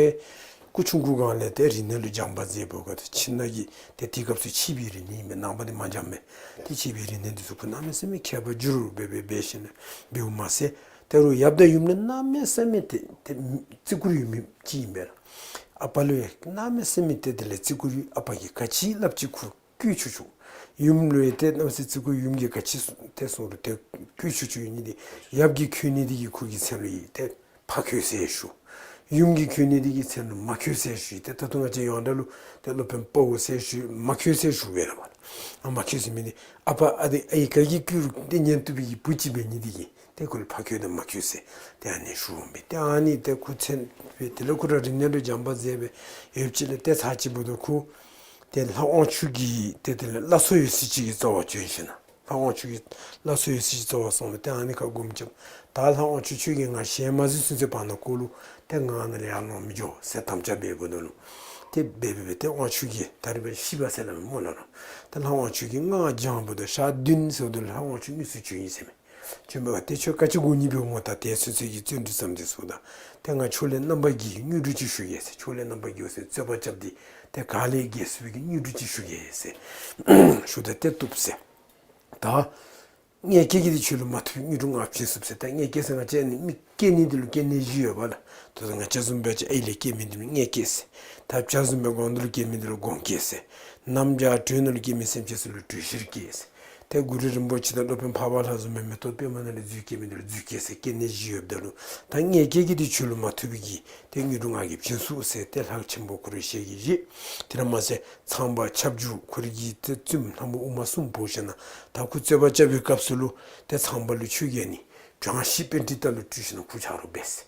སྐུ་ཆུང་ཀུའི་སྒང་ལས་ཏེ་རིག་གནས་ལུ་སྦྱངས་པ་མཛད་པའི་སྒང་ཏེ་ཁྱིམ་ནང་གི་ཏེ་དེ་སྐབས་སུ་ཆིབས་པའི་རིག་གནས་ཨིན་པས། ནང་པ་འདི་མ་སྦྱངམ་མས། ཏེ་ཆིབས་པའི་རིག་གནས་འདི་ཚུ་ཁོ་གནམ་མེད་ས་མེད་མཁས་པ་འགྱུར་བ་སྦེ་འབད་ཞིནམ་ལས་འབདཝ་མ་ཚད་ད་རུང་ཡབ་དང་ཡུམ་ལུ་གནམ་མེད་ས་མེད་ཏེ་ཏེ་བརྩི་བཀུར་ཡོད་མི་ཅིག་ཨིན་པས་ལགས། ཨ་པ་ལུ་ཡང་གནམ་མེད་ས་མེད་ཏེ་དེ་ལས་བརྩི་བཀུར་ཡོད། ཨ་པ་གིས་ག་ཅི་སླབ་ཅི་ཁོ་བཀོད་ཆོག་ཆོག། ཡུམ་ལུ་ཡང་ཏེ་གནམ་མེད་ས་མེད་བརྩི་བཀུར་ཡོད། ཡུམ་གྱིས་ག་ཅི་ཏེ་གསུངས་རུང་ཏེ་བཀོད་ཆོག་ཆོག་ཡོད་ནི་འདི་ཡབ་ཀྱིས་བཀོད་ནི་འདི་གིས་ཁོ་གི་མཚན་ལུ་ཡང་ཏེ་ཕ་འཁོད་ཟེར་ཞུ། ཡུམ་གྱིས་བཀོད་ནི་འདི་གི་མཚན་ལུ་མ་འཁོད་ཟེར་ཞུ། ཏེ་ད་ལྟོ་ང་བཅས་ཡོངས་གྲགས་ལུ་ཏེ་སློབ་དཔོན་དཔའ་བོ་ཟེར་ཞུ་མ་འཁོད་ཟེར་ཞུ་བས་ལགས། མ་འཁོད་ཟེར་མི་འདི་ཨ་པ་ཨ་དེ་ཨའི་ག་གིས་བཀོད་རུང་ཏེ་ཉན་བཏུབ་པའི་གི་བུ་ཅིག་འབད་ནི་འདི་གིས་ཏེ་ཁོ་ལུ་ཕ་འཁོད་དང་མ་འཁོད་ཟེར་ཏེ་ཨ་ནི་ཞུཝ་ཨིན་པས། ཏེ་ཨ་ནི་ཏེ་ཁོ་མཚན་སྦེ་དེ་ལས་ཁོ་ར་རིག་གནས་ལུ་སྦྱངས་པ་མཛད་སྦེ་ཡོདཔ་ཅིག་ལས་ཏེ་ཚར་ཅིག་འབདཝ་ད་ཁོ་ཏེ་ལྷ་དབང་ཕྱུག་གི་ཏེ་དེ་ལས་བླ་མཚོ་ཡོད་ས་ཅིག་གི་རྩ་བར་བྱོན་ཞིནམ་ལས་ལྷ་དབང་ཕྱུག་གི་བླ་མཚོ་ཡོད་ས་ཅིག་རྩ་བར་སོང་སྦེ་ཏེ་ཨ་ནི་ཁར་སྒོམ་རྐྱབ། ད་ལྷ་དབང་ཕྱུག་ཁྱོད་ཀྱིས་ང་ཞལ་མ་གཟིགས་ཚུན་ཚོད་བར་ན་ཁོ་ལུ་ཏེ་ང་ནཱ་ལས་ཡར་ལོང་མི་འགྱོ་ཟེར་དམ་བཅའ་འབད་འབདཝ་ད་ལུ་ཏེ་འབད་འབད་འབད་ཏེ་དབང་ཕྱུག་གིས་ད་རིས་སྦེ་ཤི་བ་ཟེར་སླབ་མས་སྨོ་ལགས། ཏེ་ལྷ་དབང་ཕྱུག་གིས་སྔགས་བགྱངམ་ད་ཞག་བདུན་ཟེརཝ་ད་ལྷ་དབང་ཕྱུག་དངོས་སུ་བྱོན་ཡི་ཟེར་མས། བྱོན་པ་ཏེ་ཁྱོད་ག་ཅི་དགོ་ནི་འབད་འོང་། ད་དེ་ཚུན་ཚོད་ཀྱི་བརྩོན་འགྲུས་ཙམ་འདི་ཚུ་དང་ཏེ་ང་ཕྱོགས་ལས་རྣམ་པར་རྒྱལ་བའི་དངོས་གྲུབ་ཅིག་ཞུ་གེ་ཟེར། ཕྱོགས་ལས་རྣམ་པར་རྒྱལ་བ་ཟེར་རྩོད་པ་རྐྱབ་སྟེ་ཏེ་ག་ལས་རྒྱལ་ཚུགས་པའི་གི་དངོས་གྲུབ་ཅིག་ཞུ་གེ་ཟེར་ཞུཝ་ད་ཏེ་བཏུབ་ཟེར། ད་ མངལ་སྐྱེས་ཀྱི་དེ་ཆོས་ལུ་མ་ཐུབ་དངོས་གྲུབ་ལྔ་བྱིན་ཚུགས་ཟེར། ད་མངལ་སྐྱེས་ཟེར་ང་བཅས་ནི་མི་སྐྱེ་ནི་འདི་ལུ་སྐྱེ་གནས་བཞི་ཡོད་པ་ལགས། དེ་ཚུ་ང་བཅས་བཟུམ་སྦེ་ཅིག་ཨའི་ལས་སྐྱེས་མི་འདི་ལུ་མངལ་སྐྱེས་ཟེར། ད་བྱ་བཟུམ་སྦེ་སྒོང་རྡོག་ལུ་སྐྱེ་མི་འདི་ལུ་སྒོང་སྐྱེས་ཟེར། གནམ་བྱཱར་དྲོད་ནང་ལུ་སྐྱེ་མི་སེམས་ཅན་ཚུ་ལུ་དྲོད་གཤེར་སྐྱེས་ཟེར། ཏེ་གུ་རུ་རིན་པོ་ཆེ་དང་སློབ་དཔོན་འཕགས་པ་ལྷ་བཟུམ་སྦེ་མེ་ཏོག་པདྨ་ནང་ལས་རྫུས་སྐྱེ་མི་འདི་ལུ་རྫུས་སྐྱེས་ཟེར། སྐྱེ་གནས་བཞི་ཡོདཔ་ད་ལུ་ད་མངལ་སྐྱེས་ཀྱི་དེ་ཆོས་ལུ་མ་ཐུབ་པའི་གི་ཏེ་དངོས་གྲུབ་ལྔ་གི་བྱིན་ཚུགས་ཟེར་ཏེ་ལྷ་ཆེན་པོ་ཁོ་ར་ཞལ་གྱིས་བཞེས། དེ་ར་མ་ཚད་ཚངས་པ་ཁྱབ་འཇུག་ཁོ་རའི་གི་ཏེ་བཙུནམོ་ལྷ་མོ་ཨུ་མ་གསུམ་འབོ་ཞིནམ་ད་ཁོ་རྩོད་པ་རྐྱབ་པའི་སྐབས་སུ་ལུ་ཏེ་ཚངས་པ་ལུ་ཆོས་རྒྱལ་ནི་བྱང་ཤིང་པཎྜི་ཏ་ལུ་སྤྲུལ་ཞིནམ་ཁོ་ཆ་རོགས་འབད་ཟེར།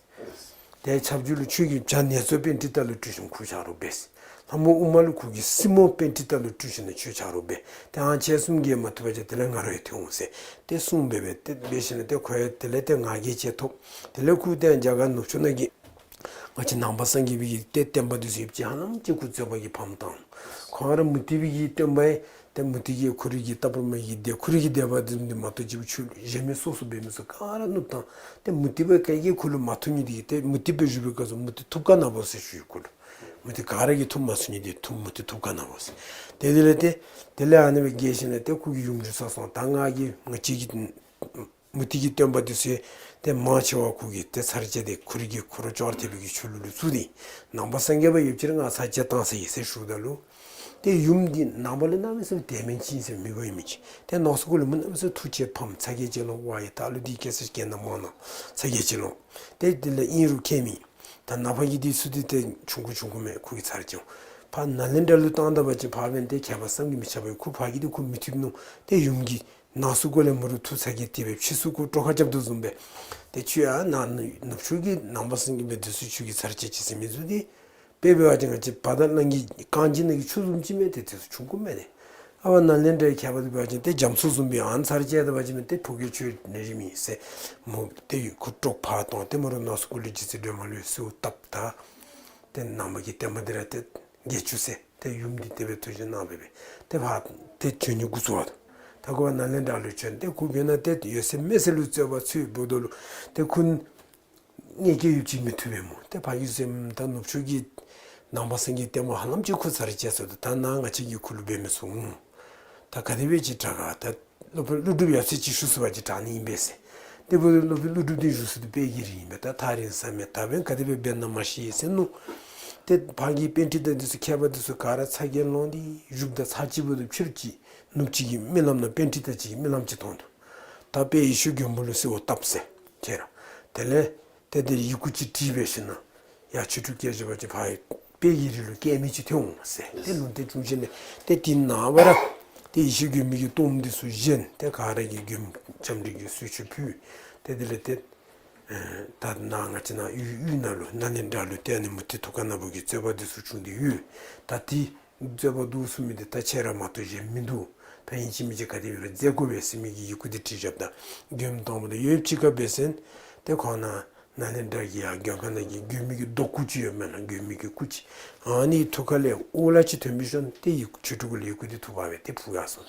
ཏེ་ཁྱབ་འཇུག་ལུ་ཆོས་རྒྱལ་བྱང་ནེ་ཙོ་པཎྜི་ཏ་ལུ་སྤྲུལ་ཞིནམ་ཁོ་ཆ་རོགས་འབད་ཟེར། ལྷ་མོ་ཨུ་མ་ལུ་ཁོ་གི་སྲིངམོ་པཎྜི་ཏ་ལུ་སྤྲུལ་ཞིནམ་ཆོས་ཆ་རོགས་འབད། ཏེ་ཨ་ཁྱེད་གསུམ་གྱིས་མ་ཐུབ་པ་ཅིན་དེ་ལས་ང་ར་ཡང་ཐོན་འོང་ཟེར་ཏེ་གསུངས་སྦེ་སྦེ་ཏེ་འབད་ཞིནམ་ཏེ་ཁོ་ཡང་དེ་ལས་ཏེ་ང་རྒྱལ་ཅིག་ཐོབ། དེ་ལས་ཁོ་ཏེ་རྒྱ་གར་ནུབ་ཕྱོགས་ནང་གི་ང་བཅས་ནང་པ་སངས་རྒྱས་པའི་གི་ཏེ་བསྟན་པ་འདི་ཚུ་ཡོདཔ་ཅིག་ཧ་ལམ་ཅིག་ཁོ་རྩོད་པ་གིས་ཕམ་བཏང་། ཁོ་ར་མུ་སྟེགས་པའི་གི་སྟོན་པ་ཡང་ཏེ་མུ་སྟེགས་ཀྱི་ཁོ་རའི་གི་ལྟ་བུར་མ་གི་སྡེ་ཁོ་རའི་གི་སྡེ་པ་འདི་འདི་མ་གཏོགས་ཅིག་ཆོས་གཞན་མི་སོ་སོ་འབད་མི་ཚུ་ག་ར་བསྣུབས་བཏང་། ཏེ་མུ་སྟེགས་པ་ག་གིས་ཁོ་ལུ་མ་ཐུབ་ནི་འདི་གིས་ཏེ་མུ་སྟེགས་པའི་བཞུགས་པའི་སྐབས་སུ་མུ་སྟེགས་ཐུབ་ག་ན་བོ་ཟེར་ཞུ་ཡི་ཁོ་ལུ། མུ་སྟེགས་ག་ར་གིས་ཐུབ་མ་ཚུགས་ནི་འདི་ཐུབ་མུ་སྟེགས་ཐུབ་ག་ན་བོ་ཟེར། ཏེ་དེ་ལས་ཏེ་དེ་ལས་ཨ་ནི་སྦེ་རྒྱལ་ཞིནམ་ཏེ་ཁོ་གི་ཡུམ་འགྱོ་ས་སོང་། ད་ང་གིས་ང་བཅས་ཀྱི་མུ་སྟེགས་ཀྱི་སྟོན་པ་འདི་ཚུ་ཏེ་མང་ཆེ་བ་ཁོ་གིས་ཏེ་ཚར་བཅད་དེ་ཁོ་རའི་གི་ཁོ་ར་ཅོག་ར་འཐདཔ་གི་ཆོས་ལུགས་ལུ་བཙུགས་ཏེ་ནང་པ་སངས་རྒྱས་པ་ཡོདཔ་ཅིག་ར་ང་ཚར་བཅད་བཏང་ཟེར་ཡི་ཟེར་ཞུཝ་ད་ལུ་ཏེ་ཡུམ་འདི་ནང་པ་ལུ་གནམ་མེད་ས་མེད་དད་མོས་ཅན་ཟེར་མི་དགོ་ཡི་མི་ཅིག། ཏེ་ནང་སོ་ཁོ་ལུ་མི་གནམ་མེད་ས་མེད་ཐུགས་རྗེ་ཕམ། ཚ་གྱང་ཅིག་ལོང་། ཝའི་ད་ལུ་འདི་སྐད་ཆ་སྐད་ནང་མང་ནང་ཚ་གྱང་ཅིག་ལོང་། ཏེ་དེ་ལས་ཨིན་རུང་ཁྱད་མེད། ད་ནང་པ་གི་འདི་ཚུ་འདི་ཏེ་ཆུང་ཀུ་ཆུང་ཀུ་མས། ཁོ་གིས་ཚར་བཅད་འོང་། ཕར་ནཱ་ལེནྡྲ་ལུ་བཏང་ད་པ་ཅིན་ཕར་འབདན་ཏེ་མཁས་པ་བསམ་གྱིས་མི་ཁྱབ་པ་ཡོད། ཁོ་ཕར་གི་འདི་ཁོ་མི་ཐུབ་ནུག། ཏེ་ཡུམ་གྱིས་ནང་སོ་ཁོ་ལས་མོ་ར་ཐུགས་ཚ་གྱང་སྟེ་སྦེ་ཕྱི་སོ་ཁོ་སྤྲོ་ཁ་རྐྱབ་དོ་བཟུམ་སྦེ་ཏེ་ཁྱོད་ཡང་ནཱ་ནུབ་ཕྱོགས་ཀྱི་ནང་པ་སངས་རྒྱས་པའི་འདི་ཚུ་ཁྱོད་ཀྱིས་ཚར་བཅད་ཅི་ཟེར་མི་ཚུ་འདི་དཔེ་འབད་བ་ཅིན་ང་བཅས་བ་དན་གླིང་གི་རྐང་རྗེས་ནང་གི་ཆུ་བཟུམ་ཅིག་མས། ཏེ་དེ་ཚུ་ཆུང་ཀུ་མས་ཏེ། ཨ་ཕར་ནཱ་ལེནྡྲའི་མཁས་པ་འདི་འབད་བ་ཅིན་ཏེ་རྒྱ་མཚོ་བཟུམ་སྦེ་ཨ་ནི་ཚར་བཅད་ད་པ་ཅིན་ཏེ་ཕོ་སྐྱེས་ཆོས་ནི་རིམ་ཨིན་ཟེར་མོ་ཏེ་ཁོ་སྤྲོ་ཕར་བཏང་། ཏེ་མོ་ར་ནང་སོ་ཁོ་ལུ་རྗེ་བཙུན་སྒྲོལ་མ་ལུ་གསོལཝ་བཏབ། ད་ཏེ་ནང་པ་གི་བསྟན་པ་འདི་ར་ཏེ་རྒྱས་བཅུག་ཟེར་ཏེ་ཡུམ་འདི་དེ་སྦེ་ཐུགས་བཞེད་གནང་སྦེ་སྦེ་ཏེ་ཕར་ཏེ་བྱོན་ནི་འགོ་བཙུགས་པ་དང་། ད་ཁོ་ནཱ་ལེནྡྲ་ལུ་བྱོན། ཏེ་ཁོ་བྱོན་ན་ཏེ་ཡོད་ཚད་མེད་ཚད་ལུ་རྩོད་པ་རྩོད་འབདཝ་ད་ལུ་ཏེ་ཁོ་མངལ་སྐྱེས་ཡོདཔ་ཅིག་མི་ཐུབ་པས་སྨོ། ཏེ་ཕར་གི་ཟེར་ད་ནུབ་ཕྱོགས་ཀྱི་ནང་པ་སངས་རྒྱས་བསྟན་པ་ཧ་ལམ་ཅིག་ཁོ་ཚར་བཅད་སོང་། ད་ད་ནཱ་ང་བཅས་ཀྱིས་ཁོ་ལུ་འབད་མི་ཚུགས་འོང་། ད་ག་དེ་སྦེ་ཅིག་དྲག་ག། ད་སློབ་དཔོན་ཀླུ་སྒྲུབ་ཡབ་སྲས་ཅིག་བཞུགས་ཚུགས་པ་ཅིན་དྲག་ནི་ཨིན་པས་ཟེར། ཏེ་བུ་སློབ་དཔོན་ཀླུ་སྒྲུབ་འདི་བཞུགས་ས་འདི་དཔལ་གྱི་རི་ཨིན་པས། ད་ཐག་རིང་ས་མས། ད་འབདན་ག་དེ་སྦེ་འབད་ན་མ་ཤེས་ཟེར་མནོ། ཏེ་ཕར་གི་པཎྜི་ཏ་འདི་ཚུ་མཁས་པ་འདི་ཚུ་ག་ར་ཚ་གྱང་ལོང་སྟེ་བཞུགསཔ་ད་ཚར་གཅིག་འབདཝ་ད་ཕྱི་རུ་ཅིག་ནུབ་ཅིག་གི་རྨི་ལམ་ནང་པཎྜི་ཏ་ཅིག་གི་རྨི་ལམ་ཅིག་མཐོང་འདུག། ད་དཔལ་ཡེ་ཤེས་མགོན་པོ་ལུ་གསོལཝ་བཏབ་ཟེར་ཁྱེད་ར། དེ་ལས་ཏེ་དེ་ཡི་གུ་ཅིག་བྲིས་སྦེ་ཞིནམ་ཡར་ཆོས་དྲུག་བསྐྱལ་བཞག་པ་ཅིན་ཕར་དཔལ་གྱི་རི་ལུ་སྐྱེལ་མི་ཅིག་ཐོན་འོང་ཟེར། ཏེ་ལུང་བསྟན་བྱུང་ཞིནམ་ཏེ་དེ་ནངས་པ་ར་ཏེ་ཡེ་ཤེས་མགོན་པོའི་གི་གཏོརམ་འདི་ཚུ་བཞེངས། ཏེ་ག་ར་གིས་མགོནམ་ལྕམ་དྲལ་གྱི་གསོལ་མཆོད་ཕུལ། ཏེ་དེ་ལས་ཏེ་ཨེ་ད་ནཱ་ང་བཅས་ནཱ་དབུས་དབུས་ནང་ལུ་ནཱ་ལེནྡྲ་ལུ་ཏེ་ཨ་ནི་མུ་སྟེགས་ཐུབ་ག་ན་བོ་གི་རྩོད་པ་འདི་ཚུ་བྱུང་སྟེ་ཡོད། ད་དེ་རྩོད་པ་འདི་ཚུ་མི་འདི་ད་ཁྱེད་ར་མ་གཏོགས་གཞན་མིན་འདུག། ད་ཨིན་ཅི་མིན་ཅི་ག་དེ་སྦེ་ར་མཛད་དགོ་པས་ཟེར་མི་གི་ཡི་གུ་འདི་བྲིས་བཞགཔ་ད་མགོནམ་དང་པོ་ད་ཡོདཔ་ཅིག་ཁར་འབད་ཟེར་ཏེ་ཁོང་ནཱ་ནཱ་ལེནྡྲ་གི་ཡར་མགོན་ཁང་ནང་གི་མགོན་པོའི་གི་རྡོ་སྐུ་ཅིག་ཡོད་མེན་ན། མགོན་པོའི་གི་སྐུ་ཅིག། ཨ་ནི་ཐུགས་ཁ་ལས་འོག་ལས་ཅིག་ཐོན་སྦེ་ཤོང་། ཏེ་ཡི་ཆོས་དྲུག་གུ་ལས་ཡི་གུ་འདི་འཐུ་འབག་སྦེ་ཏེ་ཕུལ་ཡར་སོང་།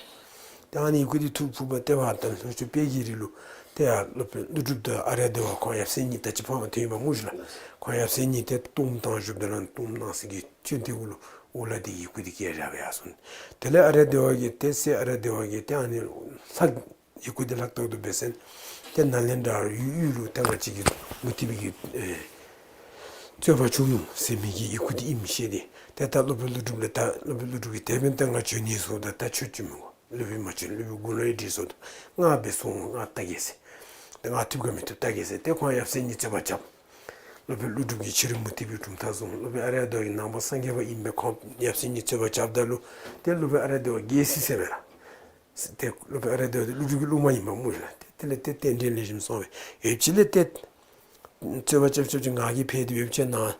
ཏེ་ཨ་ནི་ཡི་གུ་འདི་འཐུ་ཕུལཝ་ད་ཏེ་ཕར་ད་ལྷོ་ཕྱོགས་དཔལ་གྱི་རི་ལུ་ཏེ་ཡར་སློབ་དཔོན་ཀླུ་སྒྲུབ་དང་ཨཱརྱ་དེ་བ་ཁོང་ཡབ་སྲས་གཉིས་ད་ཅི་ཕར་ཐོན་ཡོདཔ་སྨོ་ཤིག་ལགས། ཁོང་ཡབ་སྲས་གཉིས་ཏེ་གཏོརམ་བཏང་བཞུགསཔ་ད་ལུ་གཏོརམ་གནང་ས་གི་ཅོད་འདི་གུ་ལུ་འོག་ལས་ཏེ་ཡི་གུ་འདི་བཀལ་བཞག་སྦེ་ཡར་སོང་། དེ་ལས་ཨཱརྱ་དེ་བ་གིས་ཏེ་སྲས་ཨཱརྱ་དེ་བ་གིས་ཏེ་ཨ་ནི་ལྷག་ཡི་གུ་འདི་ལྷག་ཏག་ཏུ་འབད་ཟེར་ཏེ་ནཱ་ལེནྡྲ་ཡུལ་ཡུལ་ལུ་ཏེ་ང་བཅས་ཀྱི་མུ་སྟེགས་པའི་གི་ཨེ་རྩོད་པ་བྱུང་ནུག་ཟེར་མི་གི་ཡི་གུ་འདི་ཨིནམ་ཤེས་ཏེ་ཏེ་ད་སློབ་དཔོན་ཀླུ་སྒྲུབ་ལས་ད་སློབ་དཔོན་ཀླུ་སྒྲུབ་ཀྱིས་དེ་འབདན་ད་ང་བྱོན་ནི་ཟེརཝ་ད་ད་ཁྱོད་བྱོན་མི་དགོ། སློབ་དཔོན་མ་བྱོན། སློབ་དཔོན་དགུང་ལོ་ཡང་བགྲེས་སོང་འདུག། ང་འབད་སོང་ང་བལྟ་གེ་ཟེར། ཏེ་ང་ཐུབ་ག་མི་ཐུབ་བལྟ་གེ་ཟེར་ཏེ་ཁོང་ཡབ་སྲས་གཉིས་རྩོད་པ་རྐྱབ། སློབ་དཔོན་ཀླུ་སྒྲུབ་ཀྱིས་ཕྱི་རོལ་མུ་སྟེགས་པའི་གྲུབ་མཐའ་བཟུང་། སློབ་དཔོན་ཨཱརྱ་དེ་བ་གིས་ནང་པ་སངས་རྒྱས་པ་ཨིན་པས། ཁོང་ཡབ་སྲས་གཉིས་རྩོད་པ་རྐྱབ་ད་ལུ་ཏེ་སློབ་དཔོན་ཨཱརྱ་དེ་བ་རྒྱལ་སྲིད་ཟེར་མས་ལགས། ཏེ་སློབ་དཔོན་ཨཱརྱ་དེ་བ་འདི་ཀླུ་སྒྲུབ་ཀྱི་སློབ་མ་ཨིན་པས་སྨོ་ལགས། ཏེ་དེ་ལས་ཏེ་རྟེན་འབྲེལ་ལེགས་ཤོམ་སོང་བས་ཡོདཔ་ཅིག་ལས་ཏེ་རྩོད་པ་རྐྱབ་རྐྱབ་ཅིག་ང་གིས་ཕན་ཏེ་ཡོདཔ་ཅིག་ནཱ་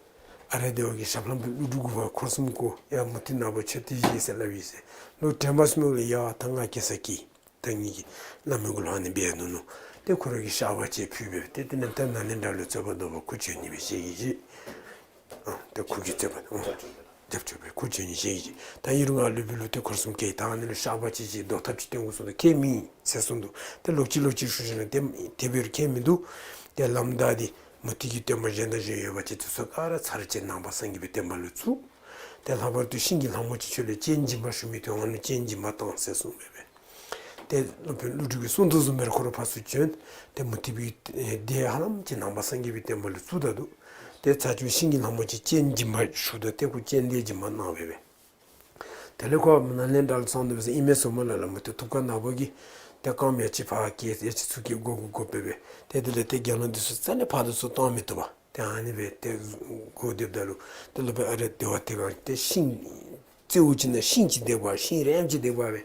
ཨཱརྱ་དེ་བ་གིས་ཞབས་ལྷམ་དུ་ཀླུ་སྒྲུབ་གུ་ཕར་འཁོར་གསུམ་བསྐོར། ཡ་མུ་སྟེགས་ནག་པོ་ཁྱོད་ཏེ་བཞེས་ཟེར་སླབ་ཡི་ཟེར། ལོག་དྲན་པ་སོང་མི་ལས་ཡ་ད་ང་སྐྱེ་ས་སྐྱེས། ད་ངེ་གི་བླ་མའི་གུ་ལུ་ཨ་ནི་འབད་ནུག་ནོ། ཏེ་ཁོ་ར་གིས་བཤགས་པ་ཅིག་ཕུལ་སྦེ་ཏེ་དེ་ནས་ད་ནཱ་ལེནྡྲ་ལུ་རྩོད་པ་བཟློག་པར་ཁོ་བྱོན་ནི་སྦེ་ཞལ་གྱིས་བཞེས། ཨ་ཏེ་ཁོ་གིས་རྩོད་པ་ཨ་རྒྱབ་སྐྱོར་འབད་ཁོ་བྱོན་ནི་ཞལ་གྱིས་བཞེས། ད་ཨིན་རུང་ང་སློབ་དཔོན་ལུ་ཏེ་འཁོར་གསུམ་བསྐོར་ད་ཨ་ནི་ལུ་བཤགས་པ་ཅིག་ཅིག་བཟློག་ཐབས་ཅིག་སྟོན་དགོ་ཟེརཝ་ད་ཁྱད་མེད་ཟེར་གསུངས་འདུག། ཏེ་ལོག་ཅི་ལོག་ཅི་ཞུ་ཞིནམ་ཏེ་དེ་སྦེ་ར་ཁྱད་མིན་འདུག། ཏེ་ལམ་བདའ་སྟེ་མུ་སྟེགས་ཀྱི་སྟོན་པ་གཞན་དང་གཞན་ཡོད་པ་ཅིན་དེ་ཚུ་ག་ར་ཚར་བཅད་ནང་པ་སངས་རྒྱས་པའི་བསྟན་པ་ལུ་བཙུགས། ཏེ་ལྷག་པར་དུ་ཤིང་གི་ལྷ་མོ་ཅིག་ཁྱོད་ལས་སྤྱན་སྦྱིན་པ་ཞུ་མི་ཐོན་འོང་ནི་སྤྱན་སྦྱིན་པ་བཏང་ཟེར་གསུངས་སྦེ་སྦེ། ཏེ་སློབ་དཔོན་ཀླུ་སྒྲུབ་ཀྱིས་གསུངས་དོ་བཟུམ་སྦེ་ར་ཁོ་ར་ཕར་ཚུར་བྱོན། ཏེ་མུ་སྟེགས་པའི་སྡེ་ཧ་ལམ་ཅིག་ནང་པ་སངས་རྒྱས་པའི་བསྟན་པ་ལུ་བཙུགས་ད་འདུག། ཏེ་ཚར་ཅིག་ཤིང་གི་ལྷ་མོ་ཅིག་སྤྱན་སྦྱིན་པ་ཞུ་དོ། ཏེ་ཁོ་སྤྱན་སྡེ་སྦྱིན་པ་གནང་སྦེ་སྦེ། དེ་ལས་ཁོ་ནཱ་ལེནྡྲ་ལུ་སོང་སྟེ་སྦེ་ཨིན་མས་ཟེར་སྨོ་ལགས། ལགས་མོ་ཏེ་ཐུབ་དཀར་ནག་པོ་གིས་ཏེ་རྐངམ་ཡ་གཅིག་ཕར་བཀལ་ཡ་གཅིག་ཚུར་བཀལ་དགོ་དགོ་དགོ་སྦེ་སྦེ། ཏེ་དེ་ལས་ཏེ་དགེ་སློང་འདི་ཚུ་རྩ་ལས་ཕར་དང་ཚུར་བཏང་མི་བཏུབ་པས། ཏེ་ཨ་ནི་སྦེ་ཏེ་སྒོ་བརྡབ་ད་ལུ་ཏེ་སློབ་དཔོན་ཨ་ར་དེ་ཝ་དེ་སྒང་ཏེ་ཤིང་རྩེ་མོ་ཅིག་ནང་ཤིང་ཅིག་བརྡབ་པ་ཤིང་རལཔ་ཅིག་བརྡབ་པ་སྦེ།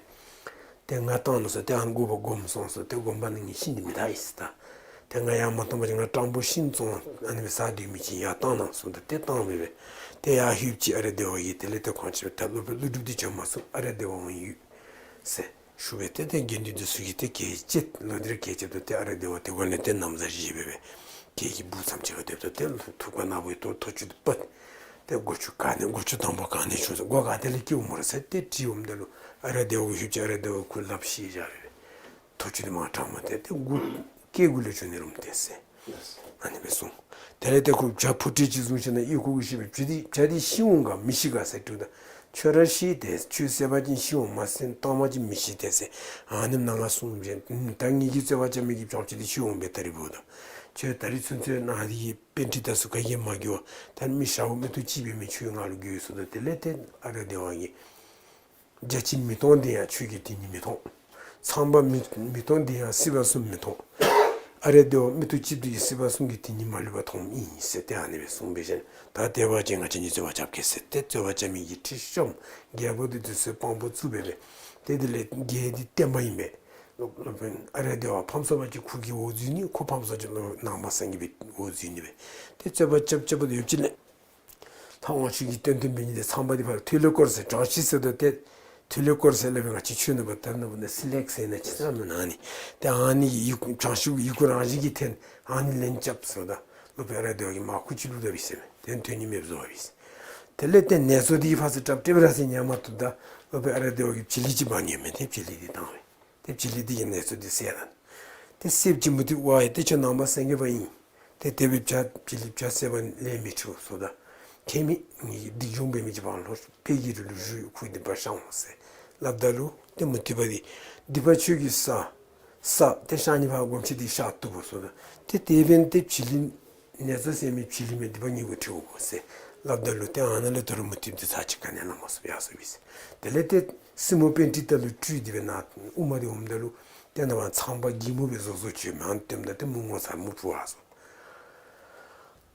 ཏེ་ང་བཏང་གནང་ཟེར། ཏེ་ཨ་ནི་དགོན་པ་སྒོམ་སོང་ཟེར། ཏེ་དགོན་པ་ནང་ནི་ཤིང་འདི་མི་བཏང་ཡི་ཟེར་ད། ཏེ་ང་ཡར་མ་བཏང་པ་ཅིན་ང་སྤྲང་པོ་ཤིང་བཙོང་ཨ་ནི་སྦེ་ཟ་སྡོད་མི་ཅིག་ཨིན། ཡར་བཏང་གནང་ཟེར་ད། ཏེ་བཏང་སྦེ་སྦེ། ཏེ་ཡར་ལྷོདཔ་ཅིག་ཨ་ར་དེ་ཝ་གིས་དེ་ལས་ཏེ་ཁོང་ཅིག་ད་སློབ་དཔོན་ཀླུ་སྒྲུབ་འདི་བྱོན་མ་ཚུགས། ཨ་ར་དེ་ཝ་འོང་ཡོད་ཟེར་ཞུ་སྦེ། ཏེ་ཏེ་དགེ་འདུན་འདི་ཚུ་གིས་ཏེ་གྱལ་བཅད་ལོག་སྟེ་ར་གྱལ་བཅདཔ་ད་ཏེ་ཨ་ར་དེ་ཝ་དེ་སྒང་ལས་ཏེ་ན་བཟའ་བཞེས་སྦེ་སྦེ་གྱལ་གྱི་སྦུག་མཚམས་ཅིག་ཁར་སྡོདཔ་ད་ཏེ་ཐུབ་དཀར་ནག་པོ་གིས་ཐོར་ཐོར་ཅིག་ཏུ་ཕབ། ཏེ་སྒོ་ཅུང་ག་ནི་སྒོ་ཅུང་དང་པ་ག་ནི་བྱུང་ཟེར། སྒོ་ག་ཏེ་ལས་སྐྱེཝ་སྨོ་ར་ཟེར་ཏེ་དྲིཝ་ད་ལུ་ཨ་ར་དེ་ཝ་གིས་ཞུཝ་ཅིག་ཨ་ར་དེ་ཝ་ཁོ་ལགཔ་བཤིག་བཞག་སྦེ་སྦེ། ཐོར་ཅིག་འདི་མར་དྲངམ་ད་ཏེ་སྒོ་སྐེ་གུ་ལས་བྱུང་ནི་རུང་ཏེ་ཟེར། ཨ་ནི་སྦེ་གསུངས། དེ་ལས་ཏེ་ཁོ་བྱ་ཕོ་ཊེ་ཅིག་བཟུང་ཞིནམ་ལས་ཨེ་ཁོ་གིས་ཞུ་སྦེ་བྱ་འདི་བྱ་འདི་ཤི་འོང་ག་མི་ཤི་ག་ཟེར་དྲིཝ་ད། ཁྱོད་ར་ཤི་ཏེ་ཁྱོད་བསད་པ་ཅིན་ཤི་འོང་མ་གཏོགས་མ་ཅིག་མི་ཤི་ཏེ་ཟེར། ཨ་ནེམ་ནང་ང་གསུངས་བྱས། ད་ངེ་གི་རྩོད་པ་རྐྱབ་མི་གི་བྱ་ཕོ་ཊེ་འདི་ཤི་འོང་པས་ད་རིས་འབདཝ་ད། ཁྱོད་ད་རིས་ཚུན་ཚོད་ནཱ་འདི་གི་པཎྜི་ཏ་ཚུ་ག་གིས་མ་བསྒྱུར་བ། ད་མི་ཞཝ་མིག་ཏོ་གཅིག་འབད་མི་ཁྱོད་ང་ལུ་བསྒྱུར་ཡི་ཟེརཝ་ད། དེ་ལས་ཏེ་ཨ་ར་དེ་ཝ་གིས་བྱ་གཅིག་མི་གཏོང་དེ་ཡང་ཁྱོད་ཀྱིས་དེ་ཉིད་མི་གཏོང་། ཚངས་པ་མི་མི་གཏོང་དེ་ཡང་སྲིད་པ་གསུམ་མི་གཏོང་། ཨ་ར་དེ་ཝ་མིག་ཏོ་གཅིག་པོ་གིས་སྲིད་པ་གསུམ་གྱི་དེ་ཉིད་མ་ལུས་པ་མཐོངམ་ཨིན་ཟེར་ཏེ་ཨ་ནི་སྦེ་གསུངས་པའི་ཤུལ་ད་དེ་འབད་བ་ཅིན་ང་བཅས་གཉིས་རྩོད་པ་རྐྱབ་གེ་ཟེར་ཏེ་རྩོད་པ་རྐྱབ་མི་གི་ཁྲིད་བཤམས། རྒྱལ་པོ་འདི་ཚུ་དཔང་པོ་བཙུགས་སྦེ་སྦེ། ཏེ་དེ་ལས་རྒྱལ་འདི་བསྟན་པ་ཨིན་པས། སློབ་དཔོན་ཨ་ར་དེ་ཝ་ཕམ་སོང་པ་ཅིན་ཁོ་གི་འོག་འཛུལ་ནི། ཁོ་ཕམ་སོང་པ་ཅིན་ནང་པ་སངས་རྒྱས་པའི་འོག་འཛུལ་ནི་སྦེ། ཏེ་རྩོད་པ་རྐྱབ་རྐྱབ་པ་ད་ཡོདཔ་ཅིག་ལས་ལྷ་དབང་ཕྱུག་གིས་བསྟན་དོན་འབད་ནི་འདི་ཚངས་པ་འདི་ཕར་ཐོད་ལེ་སྐོར་ཟེར་དྲངས་ཤིག་ཟེརཝ་ད་ཏེ། ཐོད་ལེ་སྐོར་ཟེར་སླབ་པའི་ང་བཅས་ཆོས་ནང་པ་ད་ནང་པ་ནང་སི་ལེགས་ཟེར་ན་ཅིག་ཟེར་མི་ནང་ནི། ཏེ་ཨ་ནི་ཡི་གུ་དྲངས་ཤིག་ཡི་གུ་རང་བཞིན་གྱིས་འཐེན། ཨ་ནི་ལན་རྐྱབ་ཟེརཝ་ད་སློབ་དཔོན་ཨ་ར་དེ་ཝ་གིས་མར་ཁུ་ཅིག་བླུགས་ད་པས་ཟེར་མས། ཏེ་དོན་ནི་མེདཔ་བཟོ་བ་པས་ཟེར། དེ་ལས་ཏེ་ནེ་ཙོ་འདི་ཕར་ཚུར་ཏེ་ཏེ་ར་ཟེར་ཉན་མ་བཏུབ་ད་སློབ་དཔོན་ཨ་ར་དེ་ཝ་གིས་བྱི་ལི་ཅིག་འབག་ཉན་མས། ཏེ་བྱི་ལི་འདི་བཏང་སྦེ། ཏེ་བྱི་ལི་འདི་གིས་ནེ་ཙོ་འདི་བསད་ད། ཏེ་བསདཔ་ཅིག་མུ་སྟེགས་པ་ཡང་ཏེ་ཁྱོད་ནང་པ་སངས་རྒྱས་པ་ཨིན། ཏེ་དེ་སྦེ་བྱ་བྱི་ལི་བྱ་བསད་པ་ལས་མི་འཕྲོ་ཟེརཝ་ད། ཁྱད་མེད། ངེ་གི་སྡིག་སྦྱོང་འབད་མི་ཅིག་ཕར་ལྷོ་ཕྱོགས་དཔལ་གྱི་རི་ལུ་བཞུགས། ཁོ་འདི་ཕར་བཤམས་འོང་ཟེར་སླབ་ད་ལུ་ཏེ་མུ་སྟེགས་པ་འདི་སྡིག་པ་ཁྱོད་ཀྱིས་བསགས་བསགས། ཏེ་བཤམས་ནི་ཕར་སྒོམ་ཆེན་འདི་བཤམས་བཏུབ་བོ་ཟེརཝ་ད། ཏེ་དེ་འབདན་ཏེ་བྱི་ལི་ནེ་ཙོ་ཟེར་མི་བྱི་ལི་མས། སྡིག་པ་ངེ་གུ་འཁྲི་འོང་ཟེར་སླབ་ད་ལུ་ཏེ་ཨ་ནཱ་ལས་ད་རུང་མུ་སྟེགས་འདི་ཚར་ཅིག་ག་ནི་ཡང་ལང་མ་ཚུགས་ཡར་སོང་པས་ཟེར། དེ་ལས་ཏེ་སྲིན་མོ་པཎྜི་ཏ་ལུ་སྤྲུལ་ཏེ་སྦེ་ནཱ་དབུ་མ་འདི་འོངམ་ད་ལུ་ཏེ་ནཱ་ཕར་ཚངས་པ་སྒྱིད་མོ་སྦེ་བཟོ་བཟོ་བྱོན་མི་ཨ་ནི་སྟོནམ་ད་ཏེ་མི་ངོ་མཚར་མོ་འཕྲོ་བ་སོང་།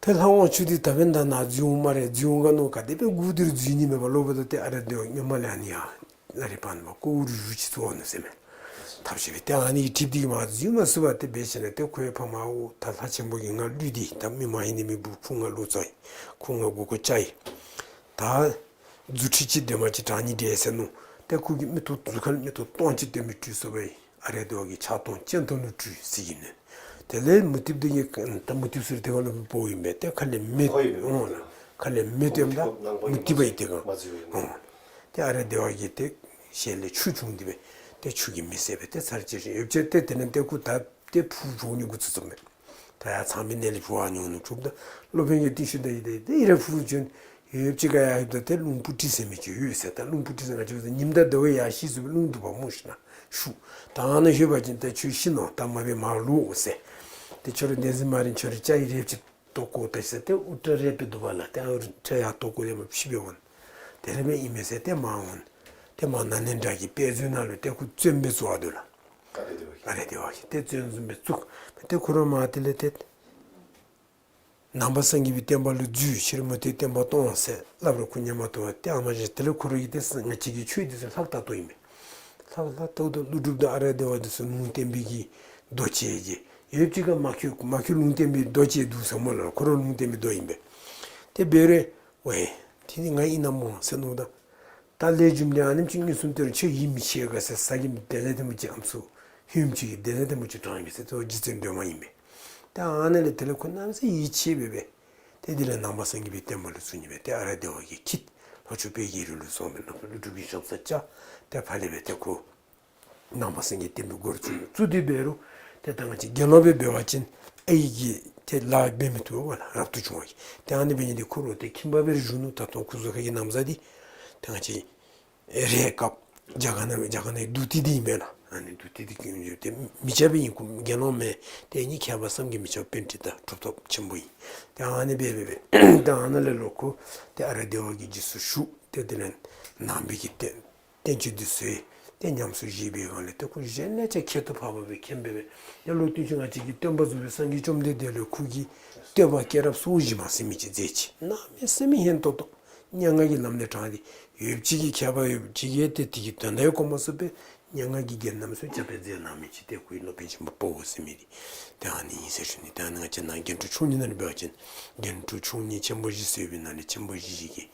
ཏེ་ལྷ་དབང་ཕྱུག་འདི་ད་འབདན་ད་ནཱ་འཛུལ་འོང་སྨ་རེ། འཛུལ་འོང་ག་མནོ། ག་དེ་སྦེ་སྒུག་སྡོད་རུང་འཛུལ་ནི་མེད་པར་ལོག་འབདཝ་ད་ཏེ་ཨ་ར་དེ་ཝ་གིས་སྔོན་མ་ལས་ཨ་ནི་ཡར་ལ་རི་བར་ན་ཕར་ཀོཝ་རུ་གཞུ་ཅིག་བཙུགས་འོང་ནུག་ཟེར་མས། ཐབས་ཤེས་སྦེ་ཏེ་ཨ་ནི་གི་གྲིབ་འདི་གིས་མར་འཛུལ་མ་ཚུགས་པར་ཏེ་འབད་ཞིནམ་ལས་ཏེ་ཁོ་ཡང་ཕར་མར་འོ་ད་ལྷ་ཆེན་པོ་གིས་ང་བསླུས་ཏེ་ད་མི་མ་ཡེངས་ནི་མི་འབུཔ་ཁོ་ང་ལོ་ཙཱ་ཡི། ཁོ་ང་མགུ་སྐོར་བཅག་ཡི། ད་རྫུ་འཕྲུལ་ཅིག་འདྲེས་མ་ཅིག་དྲང་ནི་འདྲས་ཟེར་མནོ། ཏེ་ཁོ་གི་མིག་ཏོ་གཟུགས་ཁར་མིག་ཏོ་སྟོང་ཅིག་སྟོན་མི་སྤྲུལ་སོང་པས། ཨ་ར་དེ་ཝ་གིས་ཕྱག་སྟོང་སྤྱན་སྟོང་ལུ་སྤྲུལ་ཟེར་གི་ནི། དེ་ལས་མུ་སྟེགས་འདི་གིས་ད་མུ་སྟེགས་ཚུ་ར་དེ་ཁར་ལུ་ཕོཝ་ཨིན་པས། ཏེ་ཁ་ལས་མེ་འོང་ལགས། ཁ་ལས་མེ་འཐོནམ་ད་མུ་སྟེགས་པ་ཡང་དེ་ཁར་འོང་། ཏེ་ཨ་ར་དེ་ཝ་གིས་ཏེ་ཞལ་ལས་ཆུ་བྱུང་སྟེ་སྦེ་ཏེ་ཆུ་གིས་མི་བསད་པས། ཏེ་ཚར་གཅིག་ཤི་ཡོདཔ་ཅིག་ཏེ་དེ་ལས་ཏེ་ཁོ་ད་ཏེ་འཕུར་འགྱོ་ནི་འགོ་བཙུགས་སོང་མས། ད་ཡར་ཚངས་པའི་གནས་ལས་འཕུར་འགྱོ་ནི་འགོ་བཙུགསཔ་ད་སློབ་དཔོན་གྱིས་ཏེ་ཞུཝ་ད་ཡི་ད་ཏེ་ཨི་ར་འཕུར་འགྱོ་ནི། ཡོདཔ་ཅིག་ཁར་ཡར་ལྷོདཔ་ད་ཏེ་རླུང་བུ་ཁྲིད་ཟེར་མི་ཅིག་ཡོད་ཟེར། ད་རླུང་བུ་ཁྲིད་ཟེར་ང་བཅས་ཉིམ་ད་ཟླཝ་ཡར་ཤི་སོང་པས། རླུང་འདུག་པ་སྨོ་ཤིག་ན་ཤུགས། ད་ཨ་ནཱ་ལྷོད་པ་ཅིན་ད་ཁྱོད་ཤི་ནུག། ད་མ་འབད་མར་ལོག་འོང་ཟེར། ཏེ་ཁྱོད་ར་བདེན་འཛིན་མ་རན། ཁྱོད་ར་སྐྱ་ཡི་རལཔ་ཅིག་བཏོག་བཀོ་ད་ཟེར། ཏེ་དབུ་སྐྲ་རལ་པའི་འདུག་པ་ལགས། ཏེ་ཨ་སྐྲ་ཡར་བཏོག་བཀོ་སྟེ་མར་ཕྱི་སྦེ་འོང་། དེ་ར་སྦེ་ཨིན་མས་ཟེར། ཏེ་མར་འོང་། ཏེ་མར་ནཱ་ལེནྡྲ་གི་དཔེ་མཛོད་ནང་ལུ་ཏེ་ཁོ་བཙོན་སྦེ་བཙུགས་འདུག་ལགས། ཨ་ར་དེ་ཝ་གིས། ཨ་ར་དེ་ཝ་གིས་ཏེ་བཙོན་བཟུང་སྦེ་བཙུགས། ཏེ་ཁོ་ར་མར་དེ་ལས་ཏེ་ནང་པ་སངས་རྒྱས་པའི་བསྟན་པ་ལུ་འཛུལ། ཕྱི་རོལ་མུ་སྟེགས་བསྟན་པ་གཏོང་ཟེར་སླབ་རུང་ཁོ་ཉན་མ་བཏུབ་པར་ཏེ་ཨ་མ་གཞི་དེ་ལས་ཁོ་ར་གིས་ཏེ་ང་བཅས་ཀྱི་ཆོས་འདི་ཚུ་ལྷག་ལྟ་བཏོན་ཨིན་མས། ལྷག་ལྟ་བཏོན་ད་ཀླུ་སྒྲུབ་དང་ཨ་ར་དེ་ཝ་འདི་ཚུ་ལུང་བསྟན་པའི་གི་མདོ་བཅས་ཀྱི་ཡོདཔ་ཅིག་ཁར་མ་ཁྱོད་མ་ཁྱོད་ལུང་བསྟན་པའི་མདོ་བཅས་འདུག་ཟེར་སྨོ་ལགས། ཁོ་ར་ལུང་བསྟན་པའི་མདོ་ཨིན་པས། ཏེ་འབད་རུང་ཝའི་དེ་ནི་ང་ཨིན་ན་སྨོ་ཟེར་མནོཝ་ད། ད་ལས་རྒྱུ་འབྲས་ཨ་ནེམ་ཅིག་མངོན་སུམ་སྟོན་རུང་ཁྱོད་ཡིད་མི་ཆེས་ག་ཟེར། ས་གི་དེ་ལས་དེ་མོ་ཅིག་ཨམ་སྲུ་ཧོནམ་ཅིག་གིས་དེ་ལས་དེ་མོ་ཅིག་དྲངས་ཡི་ཟེར། ཏེ་རྗེ་བཙུན་སྒྲོལ་མ་ཨིན་པས། ཏེ་ཨ་ནཱ་ལས་དེ་ལས་ཁོ་གནམ་མེད་ས་མེད་ཡིད་ཆེས་སྦེ་སྦེ། ཏེ་དེ་ལས་ནང་པ་སངས་རྒྱས་པའི་བསྟན་པ་ལུ་བཙུགས་ནི་མས། ཏེ་ཨ་ར་དེ་ཝ་གིས་ཁྱིད། ལྷོ་ཕྱོགས་དཔལ་གྱི་རི་ལུ་སོང་སྦེ་ནང་པ་ཀླུ་སྒྲུབ་ཀྱི་ཞབས་སར་བཅར། ཏེ་ཕར་ལས་སྦེ་ཏེ་ཁོ་ནང་པ་སངས་རྒྱས་བསྟན་པའི་སྒོ་རུ་བཙུགས། བཙུགས་ཏེ་འབད་རུང་ཏེ་ད་ང་བཅས་དགེ་སློང་སྦེ་འབད་བ་ཅིན་ཨའི་གིས་ཏེ་ལཱ་འབད་མི་བཏུབ་པས་ལགས། རབ་ཏུ་བྱུང་བ་གིས། ཏེ་ཨ་ནི་འབད་ནི་འདི་ཁོ་ར་ཏེ་ཁྱིམ་པ་སྦེ་ར་བཞུགས་ནུག། ད་ལྟོ་ཁོ་གཟུགས་ཁ་གི་ན་བཟའ་འདི་ཏེ་ང་བཅས་རས་དཀརཔོ་རྒྱ་གར་ནང་རྒྱ་གར་ནང་གི་དྷུ་ཏི་འདི་ཨིན་པས་ལགས། ཨ་ནི་འདུག། ཏེ་དེ་གི་ཡོན་ཏན་མི་ཆགས་པའི་ཨིན། ཁོ་དགེ་སློང་མེན། ཏེ་ཨ་ནི་མཁས་པ་བསམ་གྱིས་མི་ཁྱབ་པ་པཎྜི་ཏ་གྲུབ་ཐོབ་ཆེན་པོ་ཨིན། ཏེ་ཨ་ནི་སྦེ་སྦེ་སྦེ་ཏེ་ཨ་ནཱ་ལས་ལོག་ཁོ་ཏེ་ཨ་ར་དེ་བ་གི་རྗེས་སུ་ཞུགས། ཏེ་དེ་ལས་ནང་པའི་གི་ཏེ་བསྟན་བཅོས་འདི་ཚུ་ཏེ་ཉམས་སུ་བཞེས་པའི་སྒང་ལས་ཏེ་ཁོ་གཞན་ལས་ཀྱང་ཁྱད་དུ་འཕགས་པ་སྦེ་མཁྱེན་པས་སྦེ། ཡང་ལོག་སྟོན་མཆོག་ང་བཅས་ཀྱི་སྟོན་པ་རྫོགས་པའི་སངས་རྒྱས་བཅོམ་ལྡན་འདས་ལུ་ཁོ་གིས་བསྟོད་པ་སྐྱེས་རབས་སོ་བཞི་མ་ཟད་མི་ཅིག་མཛད་ཅི། གནམ་མེད་ས་མེད་སྙན་ཏོང་ཏོ་སྙན་ངག་གི་ལམ་ལས་དྲངས་ཏེ། ཡོད་ཅིག་གིས་མཁས་པ་ཡོད་ཅིག་གིས་ཏེ་དེ་གི་དོན་དག་ཡང་གོ་མ་ཚུགས་པས། སྙན་ངག་གི་རྒྱན་རྣམས་སུ་སྦྱར་བའི་མཛད་གནང་མི་ཅིག་ཏེ་ཁོ་གི་སློབ་དཔོན་ཆེན་པོ་དཔའ་བོ་ཟེར་མི་འདི་ཏེ་ཨ་ནི་ཨིན་ཟེར་ཞུ་ནི། ཏེ་ཨ་ནི་ང་བཅས་ནཱ་རྒྱན་དྲུག་མཆོག་གཉིས་ནང་ལུ་འབད་བ་ཅིན་རྒྱན་དྲུག་མཆོག་གཉིས་ཆེན་པོ་བཞི་ཟེར་བའི་ནང་ལས་ཆེན་པོ་བཞི་བཞི་གི་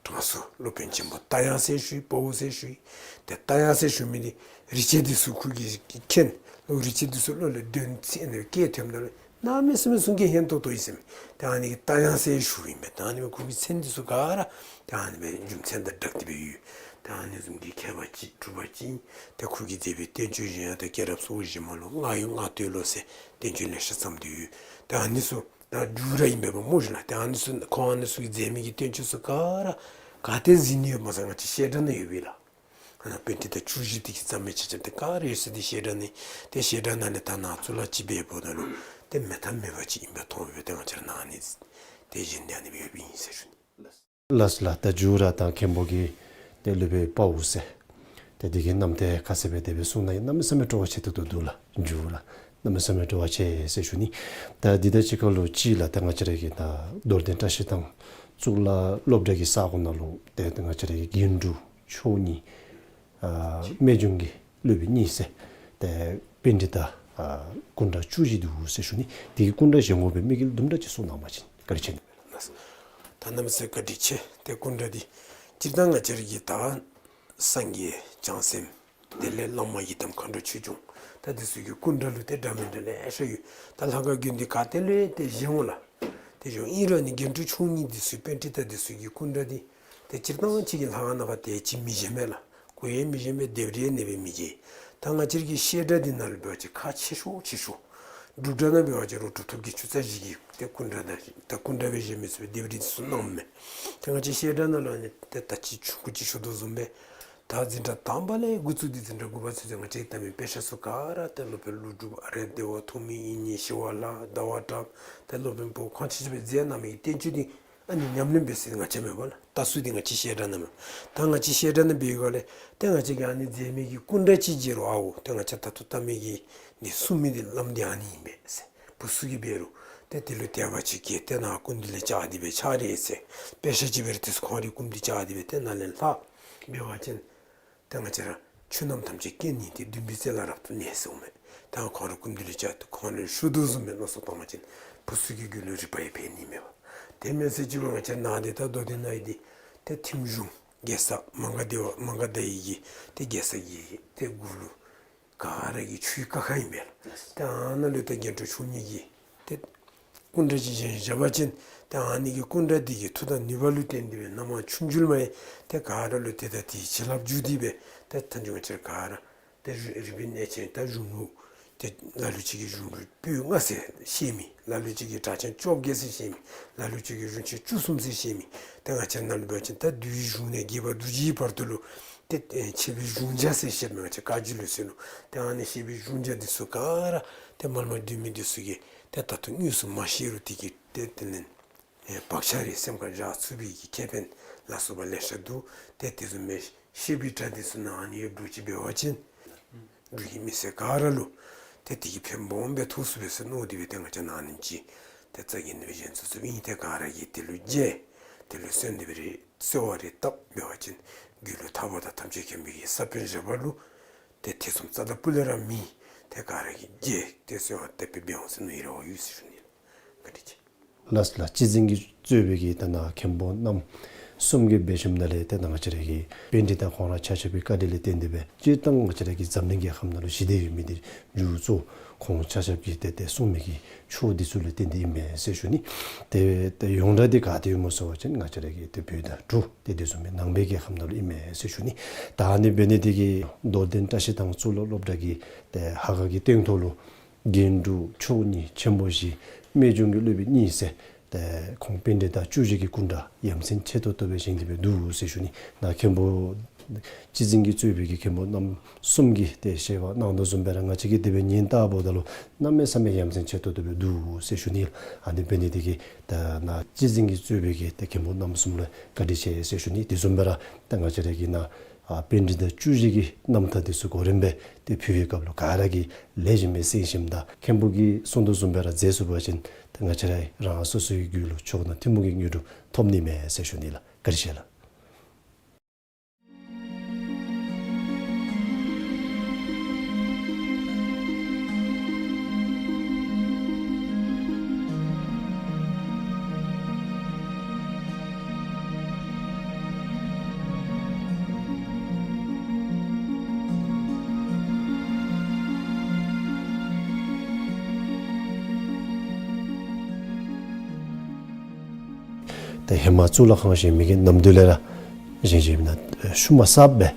གྲངས་སུ་སློབ་དཔོན་ཆེན་པོ་རྟ་དབྱངས་ཟེར་ཞུ་ཡི། དཔའ་བོ་ཟེར་ཞུ་ཡི། ཏེ་རྟ་དབྱངས་ཟེར་ཞུ་མི་འདི་རིག་བྱེད་འདི་ཚུ་ཁོ་གིས་མཁྱེན། རིག་བྱེད་འདི་ཚུ་བློ་ལས་འདོན་ཚེ་ཨ་ནི་སྐད་ཐོནམ་ད་ལུ་གནམ་མེད་ས་མེད་གསུང་སྐད་སྙན་ཏོང་ཏོ་ཨིན་ཟེར་མས། ཏེ་ཨ་ནི་གིས་རྟ་དབྱངས་ཟེར་ཞུཝ་ཨིན་པས། ཏེ་ཨ་ནི་སྦེ་ཁོ་གི་མཚན་འདི་ཚུ་ག་ར་ཏེ་ཨ་ནི་སྦེ་རྒྱུ་མཚན་དང་སྦྲགས་ཏེ་སྦེ་ཡོད། ཏེ་ཨ་ནི་བཟུམ་གྱི་མཁས་པ་ཅིག་གྲུབ་པ་ཅིག་ཨིན། ཏེ་ཁོ་གིས་མཛད་པའི་བསྟན་བཅོས་གཞན་ཡང་ཏེ་སྐྱེས་རབས་སོ་བཞི་མ་ལུ་རྔ་ཡབ་རྔ་སྟོད་ལུ་ཟེར་བསྟན་བཅོས་ལེ་ཤ་བརྩམས་ཏེ་ཡོད། ཏེ་ཨ་ནི་ཚུ་ད་མཇུག་ར་ཨིན་པས་པ་སྨོ་ཤིག་ལགས། ཏེ་ཨ་ནི་ཚུ་ཁོང་ཨ་ནི་ཚུ་གིས་མཛད་མི་གི་བསྟན་བཅོས་ཚུ་ག་ར་ག་ཏེ་གཟིགས་ནི་ཡོདཔ་སྨོ་ཟེར་ང་བཅས་བཤད་གྲྭ་ནང་ཡོད་པས་ལགས། ཨ་ནཱ་པཎྜི་ཏ་བཅུ་བཞི་དེ་གིས་བརྩམས་མི་ཆ་ཁྱབ་དེ་ག་ར་ཡོད་ས་འདི་བཤད་གྲྭ་ནང་། ཏེ་བཤད་གྲྭ་ནང་ལས་ད་ནཱ་གཙུག་ལག་སྤྱི་པའི་འབདཝ་ད་ལུ་ཏེ་མེད་ཐབས་མེད་པ་ཅིག་ཨིན་པ་མཐོང་སྦེ་ཏེ་ང་བཅས་ར་ནཱ་ཨ་ནི་ཏེ་བཞེངས་ཏེ་ཨ་ནི་སྦེ་ཡོདཔ་ཨིན་ཟེར་ཞུ་ནི། ལགས་ལགས། ད་མཇུག་ར་ད་མཁན་པོ་གིས་ཏེ་སློབ་དཔོན་དཔའ་བོ་ཟེར་ཏེ་དེ་གི་རྣམ་ཐར་ཁ་གསལ་སྦེ་དེ་སྦེ་གསུངས་གནང་ཡི། གནམ་མེད་ས་མེད་སྤྲོ་བ་ཆེ་ཏོག་ཏོ་འདུག་ལགས། མཇུག་ར་གནམ་མེད་ས་མེད་སྤྲོ་བ་ཆེ་ཟེར་ཞུ་ནི། ད་འདི་དང་གཅིག་ཁར་ལུ་གཅིག་ལགས། ད་ང་བཅས་ར་གི་ད་རྡོར་གདན་བཀྲ་ཤིས་ཐང་གཙུག་ལག་སློབ་གྲྭ་གི་ས་གོ་ནང་ལུ་ཏེ་ང་བཅས་ར་གི་རྒྱན་དྲུག་མཆོག་གཉིས་ཨ་རྨད་བྱུང་གི་སློབ་དཔོན་གཉིས་ཟེར་ཏེ་པཎྜི་ཏ་ཨ་སྐུ་འདྲ་བཅུ་བཞི་འདུག་ཟེར་ཞུ་ནི། དེ་གི་སྐུ་འདྲ་བཞེངས་དགོ་པའི་དམིགས་ཡུལ་དུམ་གྲ་ཅིག་གསུང་གནང་བ་ཅིན་བཀའ་དྲིན་ཆེ་ནི། ད་གནམ་མེད་ས་མེད་བཀའ་དྲིན་ཆེ། ཏེ་སྐུ་འདྲ་འདི་སྤྱིར་བཏང་ང་བཅས་ར་གི་ད་སངས་རྒྱས་བྱང་སེམས་དེ་ལས་བླ་མ་ཡི་དམ་མཁའ་འགྲོ་ཆོས་སྐྱོང་ད་འདི་ཚུ་གི་སྐུ་འདྲ་ལུ་ཏེ་འདྲ་མི་འདྲ་ལེ་ཤ་ཡོད། ད་ལྷ་ཁང་དགོན་སྡེ་ག་ཏེ་ལུ་ཡང་ཏེ་བཞེངས་འོང་ལགས། ཏེ་བཞེངས་ཨིན་རུང་ནི་རྒྱན་དྲུག་མཆོག་གཉིས་འདི་ཚུ་པཎྜི་ཏ་འདི་ཚུ་གི་སྐུ་འདྲ་འདི་ཏེ་སྤྱིར་བཏང་ཅིག་གི་ལྷ་ཁང་ནང་ཕར་དེ་ཅིག་མི་བཞེངས་པས་ལགས། གུ་ཡངས་མི་བཞེངས་པས། ལྡེབས་རིས་ཡང་ཨ་ནི་སྦེ་མི་བཞེངས། ད་ང་བཅས་ར་གི་བཤད་གྲྭ་འདི་ནང་ལུ་འབད་བ་ཅིན་ཁག་ཆེ་ཤོས་ཆེ་ཤོས། སྒྲུབ་གྲྭ་ནང་འབད་བ་ཅིན་རོགས་གྲུབ་ཐོབ་ཀྱི་ཆུ་ཚོད་བཞི་གི་ཏེ་སྐུ་འདྲ་ད་ད་སྐུ་འདྲ་སྦེ་བཞེངས་མི་ཚུ་སྦེ་ལྡེབས་རིས་འདི་ཚུ་གནངམ་མས། ཏེ་ང་བཅས་བཤད་གྲྭ་ནང་ལུ་ཨ་ནི་ཏེ་ད་ཅི་ཆུང་ཀུ་ཅིག་ཞུ་དོ་བཟུམ་སྦེ་ད་འཛིན་གྲྭ་དང་པ་ལས་འགོ་བཙུགས་ཏེ་འཛིན་གྲྭ་དགུ་པ་ཚུན་ཚོད་ང་བཅས་ཀྱིས་བལྟ་མི་དཔེ་ཆ་ཚུ་ག་ར་ཏེ་སློབ་དཔོན་ཀླུ་སྒྲུབ་ཨ་རས་བདེ་བ་ཐོགས་མེད་དབྱིག་གཉེན་ཞི་བ་ལྷ་ཟླ་བ་གྲགས་ཏེ་སློབ་དཔོན་པོ་ཁོང་ཆ་ཁྱབ་ཀྱིས་མཛད་གནང་མི་གི་བསྟན་བཅོས་འདི་ཨ་ནི་ཉམས་ལེན་འབད་ས་འདི་ང་བཅས་མེན་པ་ལགས། ད་ཚུ་འདི་ང་བཅས་བཤད་གྲྭ་ནང་མེན། ད་ང་བཅས་བཤད་གྲྭ་ནང་འབད་བའི་སྒང་ལས་ཏེ་ང་བཅས་ཀྱིས་ཨ་ནི་མཛད་མི་གི་སྐུ་འདྲ་ཅིག་མཇལ་རུང་ཨའོ་ཏེ་ང་བཅས་ད་ལྟོ་བལྟ་མི་གི་འདི་གསུང་མི་འདི་བླམ་འདི་ཨ་ནི་ཨིན་པས་ཟེར། བུ་ཚུ་གིས་འབད་རུང་ཏེ་དེ་ལུ་དད་པ་ཅིག་སྐྱེས། ཏེ་ནཱ་སྐུ་མདུན་ལས་བཅར་ཏེ་སྦེ་ཕྱག་རེ་ཟེར། དཔེ་ཆ་ཅིག་འབད་རུང་དེ་ཚུ་ཁོང་རའི་སྐུ་མདུན་བཅར་ཏེ་སྦེ་ཏེ་ནཱ་ལས་ལྷག་འབད་བ་ཅིན་ཏེ་ང་བཅས་ར་ཆོས་རྣམས་ཐམས་ཅད་རྐྱེན་ཡིན་ཏེ། བདུན་པའི་རྩེ་ལ་རབ་ཏུ་གནས་ཟེརཝ་མས། ད་ཁོང་རའི་སྐུ་མདུན་ལུ་བཅར་ཏེ་ཁོང་ལུ་ཞུ་དོ་བཟུམ་སྦེ་མནོ་བསམ་བཏང་བ་ཅིན་བུ་ཚུ་གི་རྒྱུད་ལུ་རིག་པ་ཡང་འཕེལ་ནི་མས་པ། དེ་མེན་ཟེར་ཅིག་འབད་བ་ཅིན་ནཱ་འདི་ད་རྡོར་གདན་ནང་ཡོད་འདི་ཏེ་ཐིམ་གཞུང་རྒྱལ་ས་མ་ག་དྷ་མ་ག་དྷ་ཡི་གི་ཏེ་རྒྱལ་ས་གི་ཏེ་གུ་ལུ་ག་ར་གི་ཆོས་ཀྱི་བཀའ་ཁང་ཨིན་པས་ལགས། ཏེ་ཨ་ནཱ་ལུ་ཏེ་རྒྱན་དྲུག་མཆོག་གཉིས་ཀྱི་ཏེ་སྐུ་འདྲ་ཅིག་བཞེངས་བཞག་པ་ཅིན་ཏེ་ཨ་ནི་གི་སྐུ་འདྲ་འདི་གི་མཐུ་དང་ནུས་པ་ལུ་བརྟེན་ཏེ་སྦེ་ན་མ་ཆུང་འགྱུར་མ་ཡང་ཏེ་ག་ར་ལུ་ཏེ་ད་དེའི་བྱིན་རླབས་འཇུག་སྟེ་སྦེ་ཏེ་ད་འཇུག་ང་བཅས་ག་ར་ཏེ་རི་རི་པའི་གནས་ཆེན་ད་གཞུང་ལུགས་ཏེ་ལ་ལུ་ཅིག་གིས་གཞུང་ལུགས་པོད་ལྔ་ཟེར་བཤད་མི། ལ་ལུ་ཅིག་གིས་གྲགས་ཆེན་བཅོ་བརྒྱད་ཟེར་བཤད་མི། ལ་ལུ་ཅིག་གིས་གཞུང་ཆེན་བཅུ་གསུམ་ཟེར་བཤད་མི། ཏེ་ང་བཅས་ནཱ་ལུ་འབད་བ་ཅིན་ད་བསྡུས་པའི་གཞུང་ནས་རྒྱས་པ་རྡོ་རྗེའི་བར་དུ་ལུ་ཏེ་ཨེ་འཆད་པའི་གཞུང་བརྒྱ་ཟེར་བཤད་མི་ང་བཅས་བཀའ་འགྱུར་ལུ་ཟེར་ནུག། ཏེ་ཨ་ནི་འཆད་པའི་གཞུང་བརྒྱ་འདི་ཚུ་ག་ར་ཏེ་མར་མར་བསྡུ་མི་འདི་ཚུ་གིས་ཏེ་ད་ལྟོ་དངོས་སུ་མ་ཤེས་རུང་དེ་གི་ཏེ་དེ་ལས་ཨེ་བག་ཆགས་རེ་སེམས་ཁར་བཞག་ཚུགས་པའི་གི་ཁེ་ཕན་ལ་སོགས་པ་ལེ་ཤ་འདུག། ཏེ་དེ་བཟུམ་མའི་བཤད་པའི་གྲྭ་འདི་ཚུ་ནང་ཨ་ནི་ཡོདཔ་འདྲཝ་ཅིག་འབད་བ་ཅིན་འབྲུག་གི་མི་སེར་ག་ར་ལུ་ཏེ་དེ་གིས་ཕན་སྦོམ་སྦེ་ཐོགས་ཚུགས་པས་ཟེར་མནོ་སྟེ་སྦེ་ཏེ་ང་བཅས་ནང་ཨ་ནེམ་ཅིག་ཏེ་རྩ་འགེངས་ཏེ་སྦེ་བཞེངས་ཚུགས་ཚུགསཔ་ཨིན། ཏེ་ག་ར་གིས་དེ་ལུ་མཇལ། དེ་ལུ་གསོལ་འདེབས་རེ་གསོལ་བ་རེ་བཏབ་འབད་བ་ཅིན་རྒྱུད་ལུ་ཐར་པ་དང་ཐམས་ཅད་མཁྱེན་པའི་གི་ས་བོན་བཞག་པ་ལུ་ཏེ་ཐེ་ཚོམ་རྩ་དང་སྤུ་ལས་ར་མེད། ཏེ་ག་ར་གིས་མཇལ་ཏེ་གསོལ་བ་བཏབ་སྦེ་འབད་འོང་ཟེར་མནོ་ཡི་རེ་བ་ཡོད་ཟེར་ཞུ་ནི། བཀའ་དྲིན་ཆེ། ལགས་ལགས། སྤྱི་འཛིན་གྱིས་གཙོས་པའི་གི་ད་ནཱ་མཁན་པོ་རྣམ་གསུམ་གྱིས་འབད་ཞིནམ་ལས་ཏེ་ད་ང་བཅས་ར་གི་པཎྜི་ཏ་ཁོང་ར་ཆ་ཁྱབ་ཀྱི་བཀའ་དྲིན་ལས་བརྟེན་ཏེ་སྦེ་སྤྱིར་བཏང་ང་བཅས་ར་གི་འཛམ་གླིང་རྒྱལ་ཁམས་ནང་ལུ་ཞི་བདེ་ཡོད་མི་འདི་མཇུག་གཙོ་ཁོང་ཆ་ཁྱབ་ཀྱིས་ཏེ་ཏེ་གསུངས་མི་གི་ཆོས་འདི་ཚུ་ལས་བརྟེན་ཏེ་ཨིན་མས་ཟེར་ཞུ་ནི། ཏེ་ཏེ་ཡོངས་གྲགས་འདི་ག་ཏེ་ཡོདཔ་སྨོ་ཟེར་བ་ཅིན་ང་བཅས་ར་གི་ཏེ་བོད་དང་འབྲུག་ཏེ་དེ་བཟུམ་མའི་ནང་པའི་རྒྱལ་ཁམས་ནང་ལུ་ཨིན་མས་ཟེར་ཞུ་ནི། ད་ཨ་ནི་འབད་ནི་འདི་གིས་རྡོར་གདན་བཀྲ་ཤིས་ཐང་གཙུག་ལག་སློབ་གྲྭ་གི་ཏེ་ཧ་ག་གི་སྟེང་ཐོག་ལུ་རྒྱན་དྲུག་མཆོག་གཉིས་ཆེན་པོ་བཞི་རྨད་བྱུང་གི་སློབ་དཔོན་གཉིས་ཟེར་ཏེ་ཁོང་པཎྜི་ཏ་བཅུ་བཞི་གི་སྐུ་འདྲ་ཡ་མཚན་ཆེ་ཏོག་ཏོ་སྦེ་བཞེངས་ཏེ་སྦེ་འདུག་ཟེར་ཞུ་ནི། ནཱ་མཁན་པོ་ སྤྱི་འཛིན་གྱིས་གཙོས་པའི་གི་མཁན་པོ་རྣམ་གསུམ་གྱིས་ཏེ་བཞེས་པ་གནང་དོ་བཟུམ་སྦེ་ར་ང་བཅས་ཀྱིས་དེ་སྦེ་ཉན་ལྟཝ་ད་ལུ་གནམ་མེད་ས་མེད་ཡ་མཚན་ཆེ་ཏོག་ཏོ་སྦེ་འདུག་ཟེར་ཞུ་ནི་ལགས། ཨ་ནི་འབད་ནི་དེ་གིས་ད་ནཱ་སྤྱི་འཛིན་གྱིས་གཙོས་པའི་གི་ཏེ་མཁན་པོ་རྣམ་གསུམ་ལུ་བཀའ་དྲིན་ཆེ་ཟེར་ཞུ་ནི། དེ་བཟུམ་སྦེ་ར་ད་ང་བཅས་ར་གིས་ནཱ་ཨ་པཎྜི་ཏ་བཅུ་བཞི་གི་རྣམ་ཐར་འདི་ཚུ་གོ་རིམ་སྦེ་ཏེ་ཕུལ་བའི་སྐབས་ལུ་ག་ར་གིས་ལེགས་ཤོམ་སྦེ་གསན་ཞིནམ་ད་མཁན་པོ་གིས་གསུང་དོ་བཟུམ་སྦེ་ར་མཛད་ཚུགས་པ་ཅིན་ད་ང་བཅས་ར་རང་སོ་སོའི་རྒྱུད་ལུ་མཆོག་དང་ཐུན་མོང་གི་དངོས་གྲུབ་ཐོབ་ནི་མས་ཟེར་ཞུ་ནི་ལགས། བཀའ་དྲིན་ཆེ་ལགས། ཏེ་ཧེ་མ་གཙུག་ལག་ཁང་བཞེངས་མི་གི་ནམ་དུས་ལས་ར་བཞེངས་བཞེངསམ་ཨིན་ན། ཤུལ་མ་གསརཔ་སྦེ་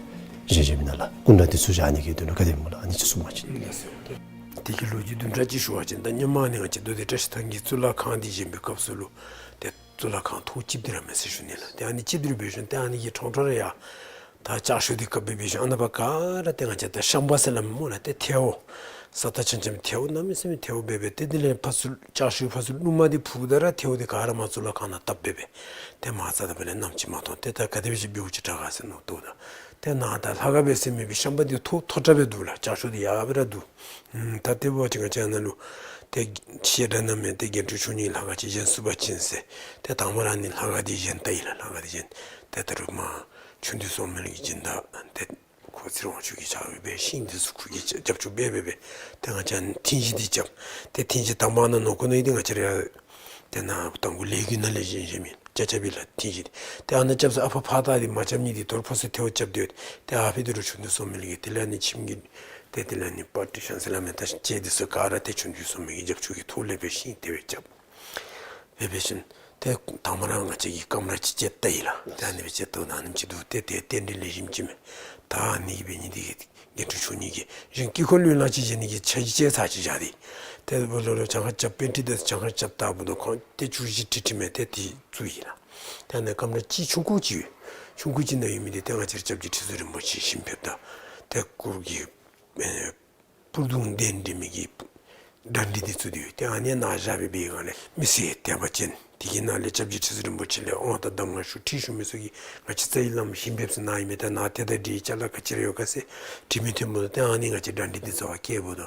བཞེངས་བཞེངསམ་ཨིན་ན་ལགས། སྐུ་འདྲ་འདི་ཚུ་བཞག་ནི་གི་དོན་ལུ་ག་དེ་སྨོ་ལགས། ཨ་ནི་ཅིག་གསུང་བ་ཅིན། དེ་གི་ལོ་རྒྱུས་བསྡུས་གྲྭ་ཅིག་ཞུ་བ་ཅིན་ད་སྔོན་མ་ནི་ང་བཅས་མདོ་སྡེ་བཀྲ་ཤིས་ཐང་གི་གཙུག་ལག་ཁང་འདི་བཞེངས་པའི་སྐབས་སུ་ལུ་ཏེ་གཙུག་ལག་ཁང་ཐོག་གཅིགཔོ་འདི་ར་མས་ཟེར་ཞུ་ནི་ལགས། ཏེ་ཨ་ནི་གཅིགཔོ་འདི་ར་འབད་ཞིནམ་ཏེ་ཨ་ནི་གི་ཁྲོང་ཁྲོ་ར་ཡ་ད་ལྕགས་ཤོག་འདི་བཀབ་སྦེ་འབད་ཞིནམ་ཨ་ནཱ་པ་ག་ར་ཏེ་ང་བཅས་ད་ཤམ་པ་ཟེར་སླབ་མི་སྨོ་ལགས། ཏེ་ཐལཝ་ས་ཐག་ཆོད་ཆོདཔ་ཐལཝ་གནམ་མེད་ས་མེད་ཐལཝ་འབད་སྦེ་ཏེ་དེ་ལས་ཕར་ཚུར་ལྕགས་ཤོག་ཕར་ཚུར་རླུང་མ་འདི་ཕུཝ་ད་ར་ཐལཝ་འདི་ག་ར་མར་གཙུག་ལག་ཁང་ནང་བཏབ་སྦེ་སྦེ་ཏེ་མར་ཙ་ད་འབད་ལས་ནམ་ཅིག་མ་མཐོང་། ཏེ་ད་ག་དེ་སྦེ་ཅིག་འབདཝ་ཅིག་དྲག་ག་ཟེར་མནོ་བཏུབ་ད། ཏེ་ནཱ་ད་ལྷ་ཁང་སྦེ་ཟེར་མི་སྦེ་ཤམ་པ་འདི་མཐོ་མཐོ་དྲགས་སྦེ་འདུག་ལགས། ལྕགས་ཤོག་འདི་ཡར་སྦེ་ར་འདུག། ཨམ་ད་དེ་འབད་བ་ཅིན་ང་བཅས་ཨ་ནཱ་ལུ་ཏེ་བཤད་གྲྭ་ནང་མི་ཏེ་རྒྱན་དྲུག་མཆོག་གཉིས་ལྷ་ཁང་ཅིག་བཞེངས་ཚུགས་པ་ཅིན་ཟེར་ཏེ་དང་པ་ར་ཨ་ནི་ལྷ་ཁང་འདི་བཞེངས་ད་ཡི་ལགས། ལྷ་ཁང་འདི་བཞེངས། ཏེ་ད་རུང་མར་ཆོས་འདུལ་སོང་མི་ལུ་གི་སྦྱིན་བདག་ཏེ་ཁོ་ཚེ་རིང་དབང་ཕྱུག་གི་ཕྱག་འབད་ཤིང་འདི་ཚུ་ཁོ་གིས་རྒྱབ་སྐྱོར་འབད་འབད་སྦེ་ཏེ་ང་བཅས་ཨ་ནི་ཐིང་གཞི་འདི་རྐྱབ། ཏེ་ཐིང་གཞི་དང་པ་ཨ་ནཱ་ནོར་ཁུ་ནང་ཡོད། ཏེ་ང་བཅས་ར་ཏེ་ནཱ་དང་པོ་ལས་འགུལ་ནང་ལས་བཞེངས་བཞེངསམ་ཨིན། ཅ་ཅ་བི་ལ་ཐིང་གཞི་འདི། ཏེ་ཨ་ནཱ་རྐྱབ་ས་ཨ་ཕར་ཕར་ད་འདི་མ་རྐྱབ་ནི་འདི་དོ་རུང་ཕོ་སི་ཐལཝ་རྐྱབ་སྟེ་ཡོད། ཏེ་ཨ་ཕི་འདི་རུ་ཆོས་འདུལ་སོང་མི་ལུ་གི་དེ་ལས་ཨ་ནི་ཁྱིམ་གྱི་ཏེ་དེ་ལས་ཨ་ནི་པར་ཊི་ཤཱན་ཟེར་སླབ་མི་ད་ཅིག་འདི་ཚུ་ག་ར་ཏེ་ཆོས་འདུལ་སོང་མི་གི་རྒྱབ་སྐྱོར་གྱི་ཐོག་ལས་སྦེ་ཤིང་དེ་སྦེ་རྐྱབ་སྦེ་འབད་ཞིནམ་ཏེ་དང་པ་ར་ང་བཅས་ཀྱིས་ཀེམ་ར་ཅིག་བཅད་ད་ཡི་ལགས། ཏེ་ཨ་ནི་སྦེ་བཅད་ད་ཨ་ནེམ་ཅིག་འདུག། ཏེ་ཏེ་རྟེན་འབྲེལ་ལེགས་ཤོམ་ཅིག་མས། ད་ཨ་ནི་གི་འབད་ནི་འདི་གིས་རྒྱན་དྲུག་མཆོག་གཉིས་ཀྱིས་གཞན་དཀྱིལ་འཁོར་ལུས་ལ་ཅིག་བཞེངས་ནི་གི་ཆ་གཞི་བཅད་ཚར་ཅིག་བཞག་སྟེ། ཏེ་འབདཝ་ལས་ལུ་གྱངས་ཁ་རྐྱབ་པཎྜི་ཏ་གྱངས་ཁ་རྐྱབ་ལྟ་བུ་དང་ཁོང་ཏེ་བཅུ་བཞི་ཁྲི་ཁྲི་མས། ཏེ་འདི་བཙུགས་ཡི་ལགས། ཏེ་ཨ་ནི་ཀེམ་ར་ཅིག་ཆུང་ཀུ་ཅིག་ཡོད། ཆུང་ཀུ་ཅིག་ནང་ཡོད་མི་འདི་ཏེ་ང་བཅས་ར་སྐྱབས་རྗེ་ཁྲི་ཟུར་རིན་པོ་ཆེ་ཞིང་ཕེབས་ད་ཏེ་གུར་གྱི་ཨེ་སྤུར་གདུང་གདན་འདྲེན་མི་གི་གྲ་སྒྲིག་འདི་ཚུ་འདི་ཡོད། ཏེ་ཨ་ནི་ནང་བཞག་སྦེ་འབད་བའི་སྒང་ལས་མི་སེར་དད་པ་ཅན་དེ་གི་ནང་ལས་སྐྱབས་རྗེ་ཁྲི་ཟུར་རིན་པོ་ཆེ་ལས་དབང་དང་གདམས་ངག་ཞུ་ཁྲིད་ཞུ་མི་ཚུ་གིས་ང་བཅས་རྩ་བའི་བླམ་ཞིང་ཕེབས་ས་ནཱ་ཨིན་མས། ད་ནཱ་ཏེ་ད་འདི་ཅ་ལ་ག་ཅི་ར་ཡོད་ག་ཟེར་དྲི་མི་ཐོན་པ་དང་། ཏེ་ཨ་ནི་ང་བཅས་གྲ་སྒྲིག་འདི་ཚུ་བཀལཝ་ད་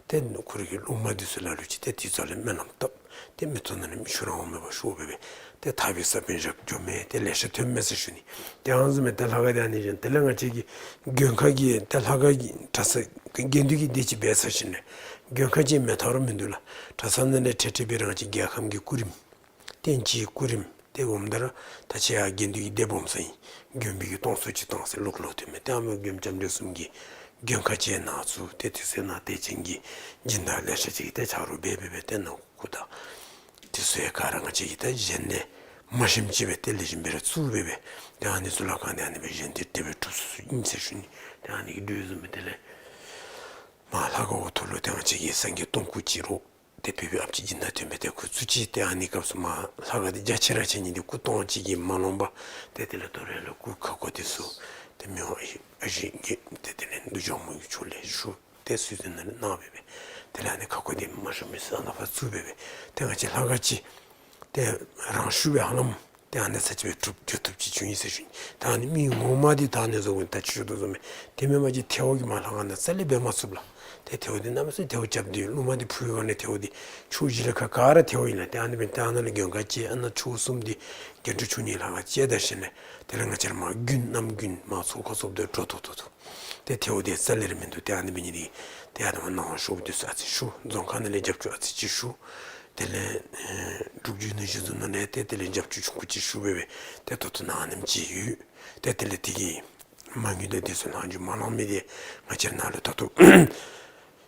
ཏེ་ཁོ་ར་གི་སློབ་མ་འདི་ཚུ་ལ་ལུ་ཅིག་ཏེ་དེ་ཚུ་ལས་སྨོན་ལམ་བཏབ། ཏེ་མི་ཚུ་ནང་ལས་མི་ཤོར་འོང་མེད་པར་ཤོར་སྦེ་སྦེ་ཏེ་ཐར་པའི་ས་བོན་བཞག་འགྱོ་མི་ཏེ་ལེ་ཤ་ཐོན་མས་ཟེར་ཞུ་ནི། ཏེ་ཨ་ནི་བཟུམ་སྦེ་ཏེ་ལྷ་ཁང་འདི་ཨ་ནི་བཞེངས། དེ་ལས་ང་བཅས་ཀྱི་མགོན་ཁང་གི་ཏེ་ལྷ་ཁང་གི་གྲྭ་ས་དགེ་འདུན་གྱི་སྡེ་ཅིག་འབད་ཚར་ཞིནམ་ལས་མགོན་ཁང་ཅིག་མེད་ཐབས་ར་མིན་འདུག་ལགས། གྲྭ་ཚང་ནང་ལས་ཁྲལ་ཁྲལ་སྦེ་ར་ང་བཅས་རྒྱལ་ཁམས་ཀྱི་སྐུ་རིམ་བསྟན་སྤྱིའི་སྐུ་རིམ་ཏེ་འོངམ་ད་ར་ད་ཅི་ཡར་དགེ་འདུན་གྱི་སྡེ་སྦོམ་ས་ཨིན། མགོན་པོའི་གི་སྟོང་ཚོགས་ཅིག་བཏང་ཟེར་ལོག་ལོག་སྟེ་མས། ཏེ་ཨ་མི་མགོན་པོ་ལྕམ་དྲལ་གསུམ་གྱི་མགོན་ཁང་ཅིག་ནཱ་བཙུགས། ཏེ་དུས་ཚོད་ནང་དད་ཅན་གྱི་སྦྱིན་བདག་ལེ་ཤ་ཅིག་གིས་ཏེ་ཆ་རོགས་འབད་འབད་སྦེ་ཏེ་ནང་སྐུ་དང་དུས་ཚོད་ག་ར་ང་བཅས་ཀྱིས་ད་གཞན་ལས་མ་ཞནམ་ཅིག་སྦེ་ཏེ་ལེགས་ཤོམ་སྦེ་ར་བཙུགས་འབད་སྦེ་ཏེ་ཨ་ནི་གཙུག་ལག་ཁང་འདི་ཨ་ནི་སྦེ་བཞེངས་ཏེ་དེ་སྦེ་གྲུབ་སོང་ཨིན་ཟེར་ཞུ་ནི། ཏེ་ཨ་ནི་གི་འགྲོས་བཟུམ་སྦེ་དེ་ལས་མར་ལྷ་ཁང་འོག་ཐོག་ལུ་ཏེ་ང་བཅས་ཀྱི་སངས་རྒྱས་སྟོང་སྐུ་ཅིག་ར་ཏེ་བོད་པའི་ཨཔ་ཅིག་སྦྱིན་བདག་ཐོན་སྦེ་ཏེ་ཁོ་བཙུགས་ཅི། ཏེ་ཨ་ནི་སྐབས་སུ་མར་ལྷ་ཁང་འདི་རྒྱ་ཆེ་ར་ཆེ་ནི་འདི་སྐུ་སྟོང་གཅིག་གིས་མ་ལོངས་པར་ཏེ་དེ་ལས་དོ་རུང་ལུ་སྐུ་ཁ་སྐོང་འདི་ཚུ་ཏེ་མི་དབང་ཨ་ཞེ་ཨ་ཞེ་གིས་ཏེ་དེ་ལས་འདུ་ཆེན་མོ་གི་ཕྱོགས་ལས་ཞུ། ཏེ་གསོལ་ཚིགས་ནང་ལས་གནང་སྦེ་སྦེ་དེ་ལས་ཨ་ནི་ཁ་སྐོང་འདི་མ་ཞུ་མི་ས་ནང་ཕར་བཙུགས་སྦེ་སྦེ་ཏེ་ང་བཅས་ལྷ་ཁང་ཅིག་ཏེ་རང་ཤུགས་སྦེ་ཧ་ལམ་ཏེ་ཨ་ནི་ཚར་ཅིག་སྦེ་གྲུབ་འགྱོ་བཏུབ་ཅིག་བྱུང་ཡི་ཟེར་ཞུ་ནི། ད་ཨ་ནི་མི་ངོ་མ་འདི་ད་ཨ་ནི་བཟུམ་ད་ཅི་ཞུ་དོ་བཟུམ་སྦེ་ཏེ་མེན་པ་ཅིན་ཐལཝ་གིས་མར་ལྷ་ཁང་ནང་རྩ་ལས་འབད་མ་ཚུགས་ལགས། ཏེ་ཐལཝ་འདི་གནམ་མེད་ས་མེད་ཐལཝ་རྐྱབ་སྟེ་རླུང་མ་འདི་ཕུ་བའི་སྒང་ལས་ཐལཝ་འདི་ཕྱོགས་བཞི་ལས་ཁ་ག་ར་ཐལཝ་ཨིན་ལགས། ཏེ་ཨ་ནི་འབད་ཏེ་ཨ་ནཱ་ལུ་མགོན་ཁང་བཅས་ཨ་ནཱ་ཕྱོགས་གསུམ་འདི་རྒྱན་དྲུག་མཆོག་གཉིས་ལྷ་ཁང་བཅས་ད་ཞིནམ་ལས་དེ་ལས་ང་བཅས་ར་མར་དགུན་གནམ་དགུན་མར་ཚོགས་ཁང་བཙུགསཔ་ད་འགྲོ་ཐོབ་ཐོབ་ཐོབ། ཏེ་ཐལཝ་འདི་རྩ་ལས་ར་མིན་འདུག། ཏེ་ཨ་ནི་འབད་ནི་འདི་ཏེ་ཡར་དང་མར་ནང་ཤོག་འདི་ཚུ་ཨ་ཙི་ཞུ། རྫོང་ཁ་ནང་ལས་རྒྱབ་སྐྱོར་ཨ་ཙི་ཅིག་ཞུ། དེ་ལས་ཨེ་འབྲུག་རྒྱལ་གཞུང་ནང་ལས་ཏེ་དེ་ལས་རྒྱབ་སྐྱོར་ཆུང་ཀུ་ཅིག་ཞུ་སྦེ་སྦེ་ཏེ་ད་ལྟོ་ནཱ་ཨ་ནེམ་ཅིག་ཡོད། ཏེ་དེ་ལས་དེ་གི་མ་དངུལ་དང་དེ་ཚུ་ལྷག་རྒྱུ་མ་ལང་མི་འདི་ང་བཅས་ནཱ་ལུ་ད་ལྟོ་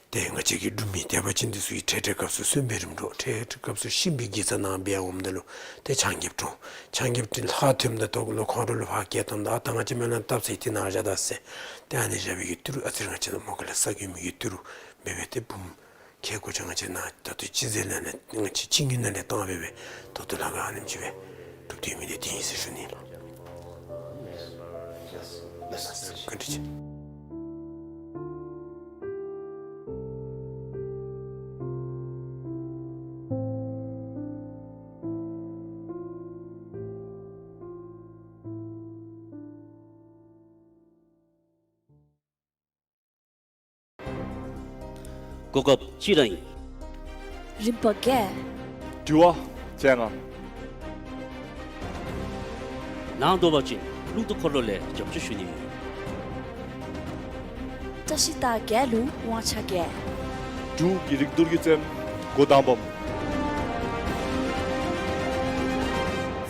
ཏེ་ང་བཅས་ཀྱི་འབྲུག་མི་དད་པ་ཅན་འདི་ཚུ་གིས་འཕྲལ་འཕྲལ་སྐབས་སུ་གསོན་པའི་རིམ་གྲོ་འཕྲལ་འཕྲལ་སྐབས་སུ་གཤིན་པོའི་དགེ་རྩ་གནང་སྦེ་འོངམ་ད་ལུ་ཏེ་ཆང་རྐྱབ་འགྱོ་ཆང་རྐྱབ་སྟེ་ལྷག་ཐོནམ་ད་ལྟོ་ལོག་ཁོང་ར་ལུ་ཕར་བསྐྱལ་བཏངམ་ད་ཨ་ད་ང་བཅས་སྨོན་ལམ་བཏབ་ཚར་ཡི་ཏེ་ནཱ་བཞག་ད་ཟེར། ཏེ་ཨ་ནི་བཞག་པའི་གི་ཏི་རུ་ཨ་ཙི་རེ་ང་བཅས་ནཱ་མོ་ག་ལས་ས་གོ་མི་གི་ཏི་རུ་འབད་སྦེ་ཏེ་འབུམ་ཁལ་གོ་ཆ་ང་བཅས་ནཱ་ད་ལྟོ་སྤྱི་ཟེར་ནང་ལས་ང་བཅས་སྤྱི་དངུལ་ནང་ལས་བཏང་སྦེ་སྦེ་ད་ལྟོ་ལྷ་ཁང་ཨ་ནེམ་ཅིག་སྦེ་གྲུབ་སྟེ་ཡོད་མི་འདི་དེ་ཨིན་ཟེར་ཞུ་ནི་ལགས། བཀའ་དྲིན་ཆེ། གོ་སྐབས་གཅིག་ར་ཨིན། རིམ་པ་བརྒྱད། དྲི་བ་བཅོ་ལྔ། ནང་དོ་བ་ཅིན་རླུང་རྟ་འཁོར་ལོ་ལས་རྒྱབ་སྐྱོར་ཞུ་ནི་ཡོད། བཀྲ་ཤིས་རྟགས་བརྒྱད་ལུ་དབང་ཆ་བརྒྱད། འབྲུག་གི་རིག་གཏེར་གྱི་རྩེདམོ་འགོ་དང་པམ།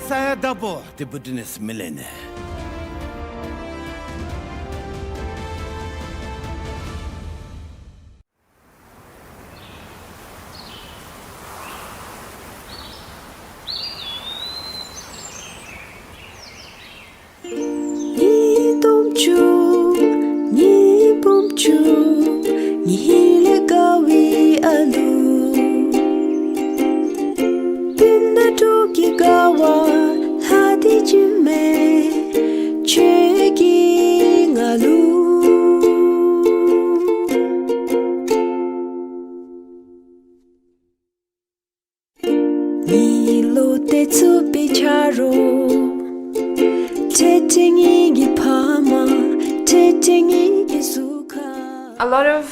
ས་ཡ་བདག་པོ་ཏེ་བུ་ཊི་ནེས་མི་ལེན་ནེ། གཉིས་སྟོང་བཅུ། གཉིས་འབུམ་བཅུ། གཉིས་ལས་དགའ་བའི་ཨ་ལུ། སྤུན་ཟླ་དྲུག་གི་དགའ་བ་ལྷ་འདི་འཇིགས་མེད་ཁྱོད་ཀྱིས་ང་ལུ། གཉིས་ལོ་ཏེ་ཚུགས་པའི་ཆ་རོགས། ཏེ་ཏེ་གཉིས་ཀྱི་ཕ་མ། ཏེ་ཏེ་གཉིས་ཀྱི་གཟུགས་ཁ། A lot of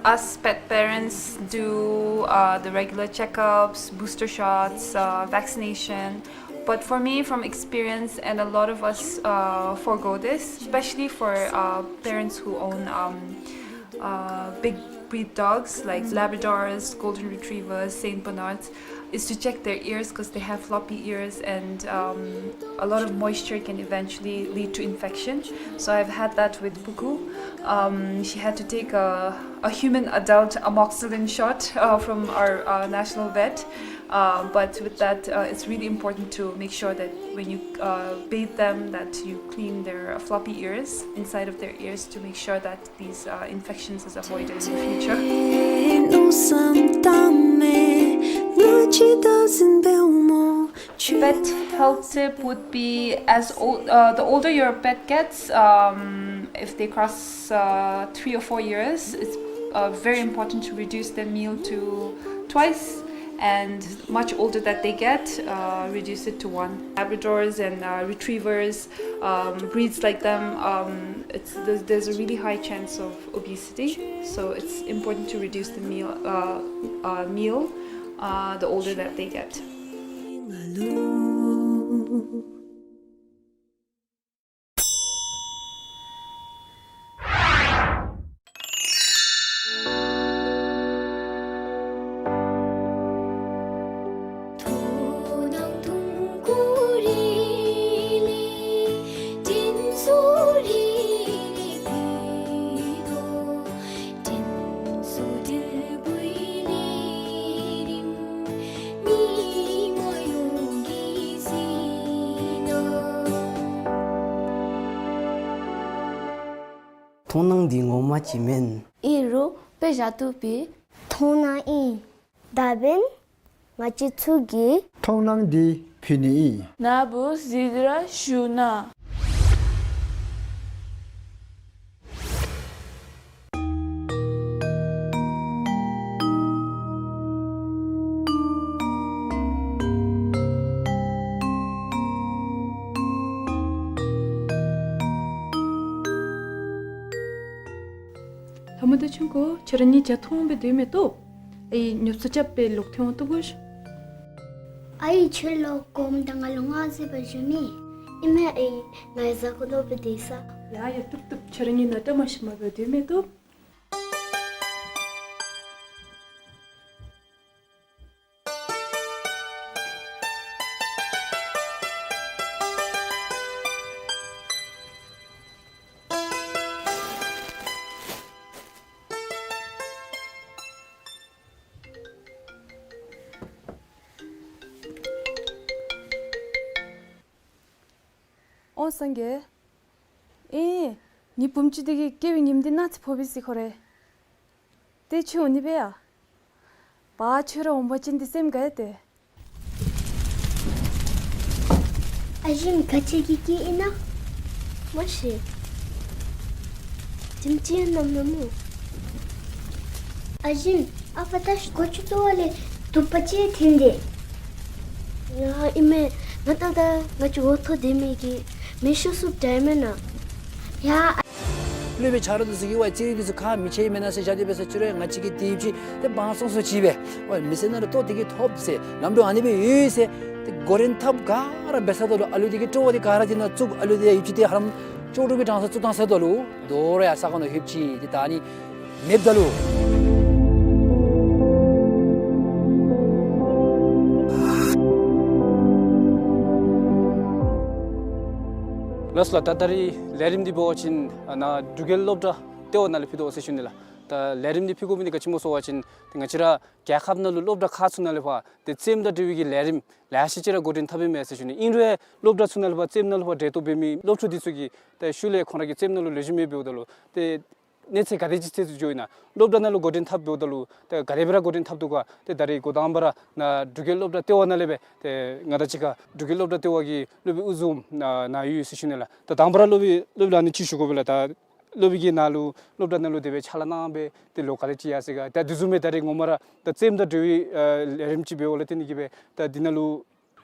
us pet parents do, uh, the regular checkups, booster shots, uh, vaccination. But for me, from experience, and a lot of us, uh, forego this, especially for, uh, parents who own, um, uh, big breed dogs like Labradors, Golden Retrievers, Saint Bernards, is to check their ears 'cause they have floppy ears and, um, a lot of moisture can eventually lead to infection. So I've had that with Puku. Um, she had to take a, a human adult amoxicillin shot, uh, from our, uh, national vet. Uh, but with that, uh, it's really important to make sure that when you, uh, bathe them, that you clean their floppy ears, inside of their ears, to make sure that these, uh, infections is avoided in the future. Pet health tip would be as old, uh, the older your pet gets, um, if they cross, uh, three or four years, it's, uh, very important to reduce their meal to twice, and much older that they get, uh, reduce it to one. Labradors and, uh, retrievers, um, breeds like them, um, it's, there's, there's a really high chance of obesity, so it's important to reduce the meal, uh, uh, meal, uh, the older that they get. མཐོང་སྣང་འདི་ངོ་མ་ཅིག་མེན། ཨིན་རུང་དཔེ་བཞག་བཏུབ་པས། མཐོང་སྣང་ཨིན། ད་འབདན་ང་བཅས་ཚུ་གིས་མཐོང་སྣང་འདི་ཕུལ་ནི་ཨིན། ནཱ་བུ་གཟིགས་ར་ཞུ་ན། ལྷ་མོ་བདེ་ཆེན་ཀོ། ཁྱེད་ར་གཉིས་ཇ་འཐུང་སྦེ་སྡོད་མི་བཏུབ། ཨའི་ཉོབ་སོ་རྐྱབ་སྦེ་ལོག་ཐོན་འོང་བཏུབ་གོ་ཤིག། ཨའི་ཁྱོད་ལོག་གོམས་ད་ང་ལུ་ང་ཟེར་བ་ཞུ་མི། ཨིན་མས་ཨའི། ང་ཡང་བཟའ་དགོ་ནོ་སྦེ་སྡོད་ས། ཡ་ཡ་བཏུབ་བཏུབ། ཁྱེད་ར་གཉིས་ནཱ་བཀྲ་མ་ཤིས་མ་སྦེ་སྡོད་མི་བཏུབ། ཨོ་སངས་རྒྱས། ཨེ། ངེའི་བུམོ་ཅིག་འདི་གིས་སྐྱེ་བའི་ཉིནམ་འདི་གནངས་ཚེ་ཕོགཔ་ཨིན་ཟེར་ཁོ་རེ། ཏེ་ཁྱོད་འོང་ནི་སྦེ་ཡ། པ་ཁྱོད་ར་འོང་པ་ཅིན་འདི་སེམས་དགའ་ཡི་ཏེ། ཨ་ཞེམོ་ག་ཅི་གི་སྐད་ཨིན་ན། མ་ཤེས། ཁྱིམ་ཅིག་ནམ་ནམ་མོ། ཨ་ཞིམ། ཨ་ཕ་ད་སྒོ་ཅིག་བཏོག་པ་ལས་དུ་པ་ཅིག་འཐེན་ཏེ། ཡ་ཨིན་མས། ང་ད་ད་ང་བཅས་འོ་ཐོག་སྡོད་མི་གི་མེ་ཤོག་སུ་དྲན་མེན་ན། ཡ། སློབ་དཔོན་ཆ་རོགས་འདི་ཚུ་གིས་ཝའི་རྩེད་རིགས་འདི་ཚུ་ཁག་མི་ཆེ་མེན་ན་ཟེར་བཞག་སྟེ་འབད་ས་ཅིག་རུང་ང་བཅས་ཀྱིས་དེ་ཡུདཔ་ཅིག་ཏེ་དབང་བཙོང་སོ་ཅིག་སྦེ་ཝའི་མི་སེར་ནང་ལུ་ལྟོ་དེ་གིས་ཐོབ་ཟེར་ལམ་འགྲོ་ཨ་ནི་སྦེ་ཡོད་ཟེར་ཏེ་གོ་རིམ་ཐབས་ག་ར་འབད་ཚརཝ་ད་ལུ་ཨ་ལུ་དེ་གི་སྤྲོ་བ་དེ་ག་ར་དེ་ནང་བཙུགས། ཨ་ལུ་དེ་ཡུདཔ་ཅིག་ཏེ་ཧ་ལམ་ལྕོག་གྲུབ་ཀྱི་གྲངས་སུ་བཙུགས་བཏང་ཚརཝ་ད་ལུ་དོ་རུང་ཡང་ས་གོ་ནང་ལྷོདཔ་ཅིག་ཏེ་ད་ཨ་ནི་མེདཔ་ད་ལུ། ལགས་སོ་ལགས། ད་ད་རིས་ལས་རིམ་འདི་འབད་བ་ཅིན་ཨ་ནཱ་འབྲུག་རྒྱལ་སློབ་གྲྭ་ལྟེ་བ་ནང་ལས་ཕུལ་དོ་ཟེར་ཞུ་ནི་ལགས། ད་ལས་རིམ་འདི་ཕུལ་དགོ་མི་འདི་ག་ཅི་སྨོ་ཟེར་བ་ཅིན་ཏེ་ང་བཅས་ར་རྒྱལ་ཁབ་ནང་ལུ་སློབ་གྲྭ་ཁག་ཚུ་ནང་ལས་ཕར་ཏེ་རྩེདམོ་དང་འབྲེལ་བའི་གི་ལས་རིམ་ལེ་ཤ་ཅིག་ར་འགོ་འདྲེན་འཐབ་ཨིན་མས་ཟེར་ཞུ་ནི། ཨིན་རུང་སློབ་གྲྭ་ཚུ་ནང་ལས་ཕར་རྩེདམོ་ནང་ལས་ཕར་གྲལ་གཏོགས་འབད་མི་སློབ་ཕྲུག་འདི་ཚུ་གིས་ཏེ་ཤུལ་ལས་ཁོང་ར་གི་རྩེདམོ་ནང་ལུ་ལེགས་ཤོམ་མེད་འབདཝ་ད་ལུ་ཏེ་གནས་ཚད་ག་དེ་ཅིག་ཚད་ཚུ་འགྱོ་ཨིན་ན། སློབ་གྲྭ་ནང་ལུ་འགོ་འདྲེན་འཐབ་འབདཝ་ད་ལུ་ཏེ་ག་དེ་སྦེ་ར་འགོ་འདྲེན་འཐབ་འདུག་ག། ཏེ་ད་རིས་འགོ་དང་པ་ར་ནཱ་འབྲུག་རྒྱལ་སློབ་གྲྭ་ལྟེ་བ་ནང་ལས་སྦེ་ཏེ་ང་དང་གཅིག་ཁར་འབྲུག་རྒྱལ་སློབ་གྲྭ་ལྟེ་བ་གི་སློབ་དཔོན་དབུ་འཛོམས་ནཱ་ནཱ་ཡོད་ཟེར་ཞུ་ནི་ལགས། ད་དང་པ་ར་སློབ་དཔོན་སློབ་དཔོན་ལགས་ནི་ཅིག་ཞུ་དགོ་པས་ལགས། ད་སློབ་དཔོན་གྱིས་ནཱ་ལུ་སློབ་གྲྭ་ནང་ལུ་དེ་སྦེ་ཕྱག་ལཱ་གནང་སྦེ་ཏེ་ལོ་ག་དེ་ཅིག་ཡར་སོ་ཡི་ག། ད་དེ་བཟུམ་སྦེ་ད་རིས་ངོ་མ་ར་ད་རྩེདམོ་དང་འབྲེལ་བའི་ཨ་ལས་རིམ་ཅིག་འབདཝ་ལས་བརྟེན་ཏེ་གིས་སྦེ་ད་འདི་ནང་ལུ་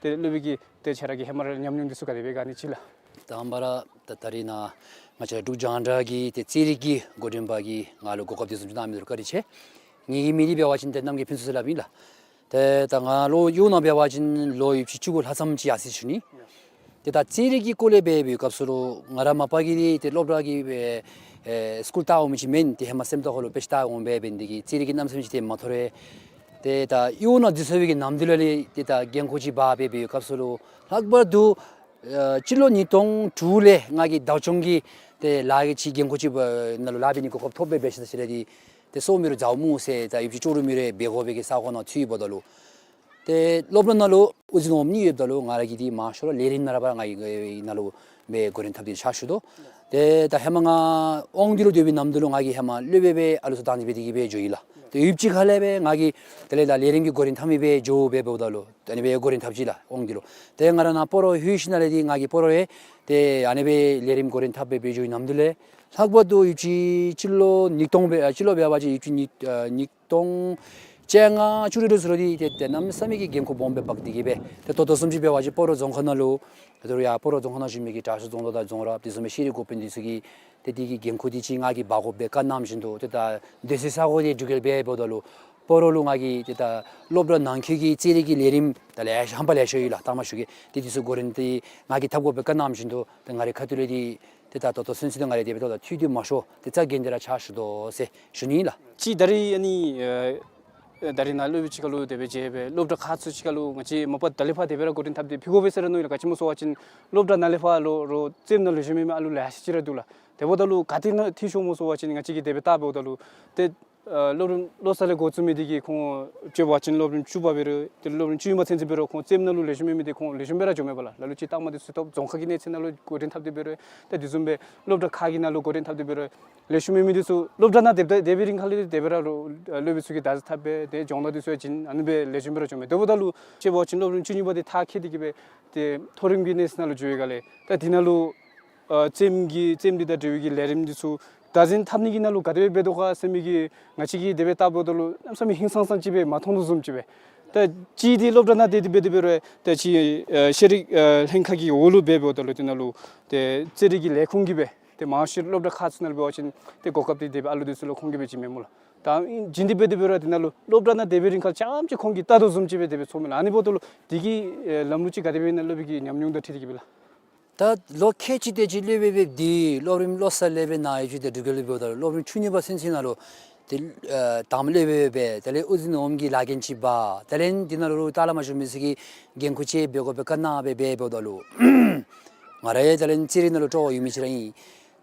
ཏེ་སློབ་དཔོན་གྱིས་ཏེ་ཁྱོད་ར་གི་ཧེ་མ་ར་ཉམས་མྱོང་འདི་ཚུ་ག་དེ་སྦེ་ག་ནི་ཅིག་ལགས། དང་པ་ར་ད་ད་རིས་ནཱ་ང་བཅས་ར་འབྲུག་རྒྱང་བསྒྲགས་ཀྱི་ཏེ་རྩེད་རིགས་ཀྱི་འགོ་འདྲེན་པ་གིས་ང་ལུ་གོ་སྐབས་དེ་བཟུམ་ཅིག་གནང་མི་འདི་ལུ་བཀའ་དྲིན་ཆེ། ངེ་གི་མིང་འདི་འབད་བ་ཅིན་ཏེ་རྣམ་རྒྱལ་ཕུན་ཚོགས་ཟེར་སླབ་ཨིན་ལགས། ཏེ་ད་ང་ལོ་གཡོག་ནང་འབད་བ་ཅིན་ལོ་ཡུདཔ་ཅིག་བཅུ་དགུ་ལྷག་ཙམ་ཅིག་ཡར་སོ་ཡི་ཟེར་ཞུ་ནི། ཏེ་ད་རྩེད་རིགས་ཀྱི་སྐོར་ལས་འབད་བའི་སྐབས་སུ་ལུ་ང་ར་མ་པ་གིས་ཏེ་སློབ་གྲྭ་གི་སྦེ་ཨེ་སི་ཀུལ་ལྟ་འོང་མི་ཅིག་མེན། ཏེ་ཧེ་མ་སེམས་རྟོགས་ཁར་ལུ་དཔེ་ཆ་ལྟ་འོང་སྦེ་འབད་ནི་དེ་གིས་རྩེད་རིགས་ཀྱི་རྣམ་སེམས་ཅིག་ཏེ་མ་ཐོབ་རུང་ཏེ་ད་གཡོག་ནང་འཛུལ་སོང་བའི་གི་ནམ་དུས་ལས་ཏེ་ད་འགན་ཁུར་ཅིག་འབག་སྦེ་འབད་བའི་སྐབས་སུ་ལུ་ལྷག་པར་དུ་ཨ་སྤྱི་ལོ་ཉིས་སྟོང་དྲུག་ལས་ང་གིས་བདག་སྐྱོང་གི་ཏེ་ལཱ་གི་ཅིག་འགན་ཁུར་ཅིག་ནང་ལུ་ལཱ་འབད་ནི་གོ་སྐབས་ཐོབ་སྦེ་འབད་ཞིནམ་ལས་ཏེ་སོ་མི་རུང་མཛའ་མོ་ཟེར་ད་ཡུདཔ་ཅིག་ལྕོགས་གྲུབ་མི་རུང་འབད་དགོ་པའི་གི་ས་གོ་ནང་ཚུད་འབདཝ་ད་ལུ་ཏེ་སློབ་གྲྭ་ནང་ལུ་དབུ་འཛིན་འོགམ་གཉིས་ཡོདཔ་ད་ལུ་ང་ར་གིས་འདི་མང་ཤོས་ར་ལས་རིམ་ནང་ར་ཕར་ང་གིས་ནང་ལུ་སྦེ་འགོ་འདྲེན་འཐབ་སྟེ་ཕྱག་ཞུ་དོ། ཏེ་ད་ཧེ་མ་ང་དབང་འདུས་ལུ་སྡོད་པའི་ནམ་དུས་ལུ་ང་གིས་ཧེ་མ་སློབ་དཔོན་སྦེ་ཨ་ལུ་ཚུ་བདག་འཛིན་འབད་དེ་གིས་སྦེ་འགྱོ་ཡི་ལགས། ཏེ་ཡུདཔ་ཅིག་ཁ་ལས་སྦེ་ང་གིས་དེ་ལས་ད་ལས་རིམ་གྱི་འགོ་འདྲེན་འཐབ་མི་སྦེ་འགྱོ་སྦེ་འབདཝ་ད་ལུ་ཨ་ནི་སྦེ་འགོ་འདྲེན་འཐབ་ཅི་ལགས་དབང་འདུས་ལུ། ཏེ་ང་ར་ནཱ་སྤ་རོ་ལྷོད་ཞིནམ་ལས་འདི་ང་གིས་སྤ་རོ་ལས་ཏེ་ཨ་ནི་སྦེ་ལས་རིམ་འགོ་འདྲེན་འཐབ་སྦེ་འབད་འགྱོ་བའི་ནམ་དུས་ལས་ལྷག་པར་དུ་ཡུདཔ་ཅིག་སྤྱི་ལོ་ཉིས་སྟོང་སྦེ་ཨ་སྤྱི་ལོ་འབད་བ་ཅིན་ཡུདཔ་ཅིག་ཉིས་ཨ་ཉིས་སྟོང་བཅོ་ལྔ་བཅུ་དྲུག་དེ་ཚུ་ལུ་འདི་ཏེ་ཏེ་གནམ་མེད་ས་མེད་ཀྱི་འགན་ཁུར་སྦོམ་སྦེ་འབག་སྟེ་གིས་སྦེ་ཏེ་ད་ལྟོ་བཟུམ་ཅིག་འབད་བ་ཅིན་སྤ་རོ་རྫོང་ཁག་ནང་ལུ་ད་རུང་ཡར་སྤ་རོ་རྫོང་ཁག་ནང་བཞུགས་མི་གི་དྲག་ཤོས་རྫོང་བདག་དང་རྫོང་རབ་དེ་བཟུམ་སྦེ་ཤེས་རིག་འགོ་དཔོན་འདི་ཚུ་གིས་ཏེ་འདི་གི་འགན་ཁུར་འདི་ཅིག་ང་གིས་འབག་དགོ་པའི་བཀའ་གནངམ་བཞིན་དུ་ཏེ་ད་སྡོད་སའི་ས་གོ་འདི་འབྲུག་རྒྱལ་སྦེ་འབདཝ་ད་ལུ་སྤ་རོ་ལུ་ང་གིས་ཏེ་ད་སློབ་གྲྭ་ནང་འཁོད་ཀྱི་རྩེད་རིགས་ཀྱི་ལས་རིམ་ད་ལེ་ཤ་རྣམ་པ་ལེ་ཤ་ཡོད་ལགས། ལྟ་མ་ཞུ་གེ། ཏེ་འདི་ཚུ་འགོ་འདྲེན་འདི་ང་གིས་འཐབ་དགོ་པའི་བཀའ་གནངམ་བཞིན་དུ་ཏེ་ང་རའི་ཁ་ཐུག་ལས་འདི་ཏེ་ད་ལྟོ་ཚུན་ཚོད་ང་ར་དེ་སྦེ་ཏེ་ད་འཐུས་ཏེ་མ་ཤོར་ཏེ་རྩ་འགེངས་ཏེ་ར་ཕྱག་ཞུ་དོ་ཟེར་ཞུ་ནི་ཨིན་ལགས། ཅིག་ད་རིས་ཨ་ནི་ཨ་ད་རིས་ནཱ་སློབ་དཔོན་ཅིག་ཁར་ལུ་དེ་སྦེ་མཇལ་སྦེ་སློབ་གྲྭ་ཁག་ཚུ་ཅིག་ཁར་ལུ་ང་བཅས་མ་པ་ད་ལས་ཕར་དེ་སྦེ་ར་འགོ་འདྲེན་འཐབ་སྟེ་ཕུལ་དགོ་པས་ཟེར་ར་མནོ་ཡི་ལགས། ག་ཅི་སྨོ་ཟེར་བ་ཅིན་སློབ་གྲྭ་ནང་ལས་ཕར་ལོག་རོགས་རྩེདམོ་ནང་ལེགས་ཤོམ་མེད་མི་ཨ་ལུ་ལེ་ཤ་ཅིག་ར་འདུག་ལགས། དེ་འབདཝ་ད་ལུ་ག་ཏེ་ནང་འཐུས་ཤོར་སྨོ་ཟེར་བ་ཅིན་ང་བཅས་ཀྱིས་དེ་སྦེ་བལྟ་འབདཝ་ད་ལུ་ཏེ་ཨ་སློབ་རིམ་བློ་གསར་ལས་འགོ་བཙུགས་མི་འདི་གིས་ཁོང་བཅུ་བ་ཅིན་སློབ་རིམ་བཅུ་པ་འབད་རུང་ཏེ་སློབ་རིམ་བཅུ་གཉིས་པ་ཚུན་ཚོད་འབད་རུང་ཁོང་རྩེདམོ་ནང་ལུ་ལེགས་ཤོམ་མེད་མི་འདི་ཁོང་ལེགས་ཤོམ་སྦེ་ར་འགྱོཝ་མས་པ་ལགས། ལ་ལུ་ཅིག་རྟགས་མ་འདི་ཚུ་ཐོབ། རྫོང་ཁག་གི་གནས་ཚད་ནང་ལུ་འགོ་འདྲེན་འཐབ་སྟེ་འབད་རུང་ཏེ་དེ་བཟུམ་སྦེ་སློབ་གྲྭ་ཁག་གི་ནང་ལུ་འགོ་འདྲེན་འཐབ་སྟེ་འབད་རུང་ལེགས་ཤོམ་མེད་མི་འདི་ཚུ་སློབ་གྲྭ་ནང་དེ་སྦེ་དེ་སྦེ་རིང་ཁ་ལས་དེ་སྦེ་ར་ལོ་སློབ་དཔོན་ཚུ་གིས་བདག་འཛིན་འཐབ་སྦེ་ཏེ་སྦྱོང་བརྡར་འདི་ཚུ་ཡང་བྱིན། ཨ་ནི་སྦེ་ལེགས་ཤོམ་སྦེ་ར་འགྱོཝ་མས། དེ་འབདཝ་ད་ལུ་ཅིག་འབད་བ་ཅིན་སློབ་རིམ་བཅུ་གཉིས་པ་འདི་མཐར་འཁྱོལ་ཏེ་གིས་སྦེ་ཏེ་མཐོ་རིམ་གྱི་གནས་ཚད་ནང་ལུ་འགྱོ་ཡི་ག་ལས། ད་འདི་ནང་ལུ་ཨ་རྩེདམོ་གི་རྩེདམོ་འདི་དང་འབྲེལ་བའི་གི་ལས་རིམ་འདི་ཚུ་བདག་འཛིན་འཐབ་ནི་གི་ནང་ལུ་ག་དེ་སྦེ་འབད་དོ་ག་ཟེར་མི་གི་ང་བཅས་ཀྱིས་དེ་སྦེ་བལྟ་འབདཝ་ད་ལུ་གནམ་མེད་ས་མེད་ཧིང་སངས་ས་ཅིག་སྦེ་མ་མཐོང་དོ་བཟུམ་ཅིག་སྦེ། ད་ཅིག་འདི་སློབ་གྲྭ་ནང་དེ་སྦེ་དེ་འབད་རུང་ད་ཅིག་ཨ་ཤེས་རིག་ཨ་ལྷན་ཁག་གི་འོག་ལུ་འབད་འབདཝ་ད་ལུ་དེ་ནང་ལུ་ཏེ་རྩེད་རིགས་ཀྱི་ལས་ཁུངས་ཀྱིས་སྦེ་ཏེ་མང་ཤོས་སློབ་གྲྭ་ཁག་ཚུ་ནང་ལུ་འབད་བ་ཅིན་ཏེ་གོ་སྐབས་འདི་དེ་སྦེ་ཨ་ལུ་འདི་ཚུ་ལུ་ཁོང་གིས་སྦེ་བྱིན་མས་སྨོ་ལགས། ད་ཨིན་ཅི་འདི་འབད་དེ་འབད་རུང་དེ་ནང་ལུ་སློབ་གྲྭ་ནང་དེ་སྦེ་རིང་ཁ་ཙམ་ཅིག་ཁོང་གིས་བལྟ་དོ་བཟུམ་ཅིག་སྦེ་དེ་སྦེ་ཚོརཝ་མས་ལགས། ཨ་ནི་འབདཝ་ད་ལུ་འདི་གི་ཨེ་ལམ་ལུགས་ཅིག་ག་དེ་སྦེ་ཨིན་ན་སློབ་དཔོན་གྱི་ཉམས་མྱོང་དང་འཁྲིལ་ཏེ་གིས་སྦེ་ལགས། ད་ལོ་ཁལ་གཅིག་དེ་ཅིག་སློབ་དཔོན་སྦེ་འདི་སློབ་རིམ་བློ་གསར་ལས་སྦེ་ནཱ་ཡོད་ཅི། ཏེ་འབྲུག་རྒྱལ་ལུ་འབདཝ་ད་ལུ་སློབ་རིམ་བཅུ་གཉིས་པ་ཚུན་ཚོད་ནང་ལུ་ཏེ་ཨ་དང་པ་སློབ་དཔོན་སྦེ་དེ་ལས་དབུ་འཛིན་འོགམ་གྱི་ལཱ་འགན་ཅིག་འབག། དེ་ལས་འདི་ནང་ལུ་ལྟག་ལས་མར་བཞུགས་མི་ཚུ་གིས་འགན་ཁུར་ཅིག་འབད་དགོ་པའི་བཀའ་གནང་སྦེ་འབད་འབདཝ་ད་ལུ་ང་ར་ཡང་དེ་ལས་རྩེད་རིགས་ནང་ལུ་སྤྲོ་བ་ཡོད་མི་ཅིག་ར་ཨིན།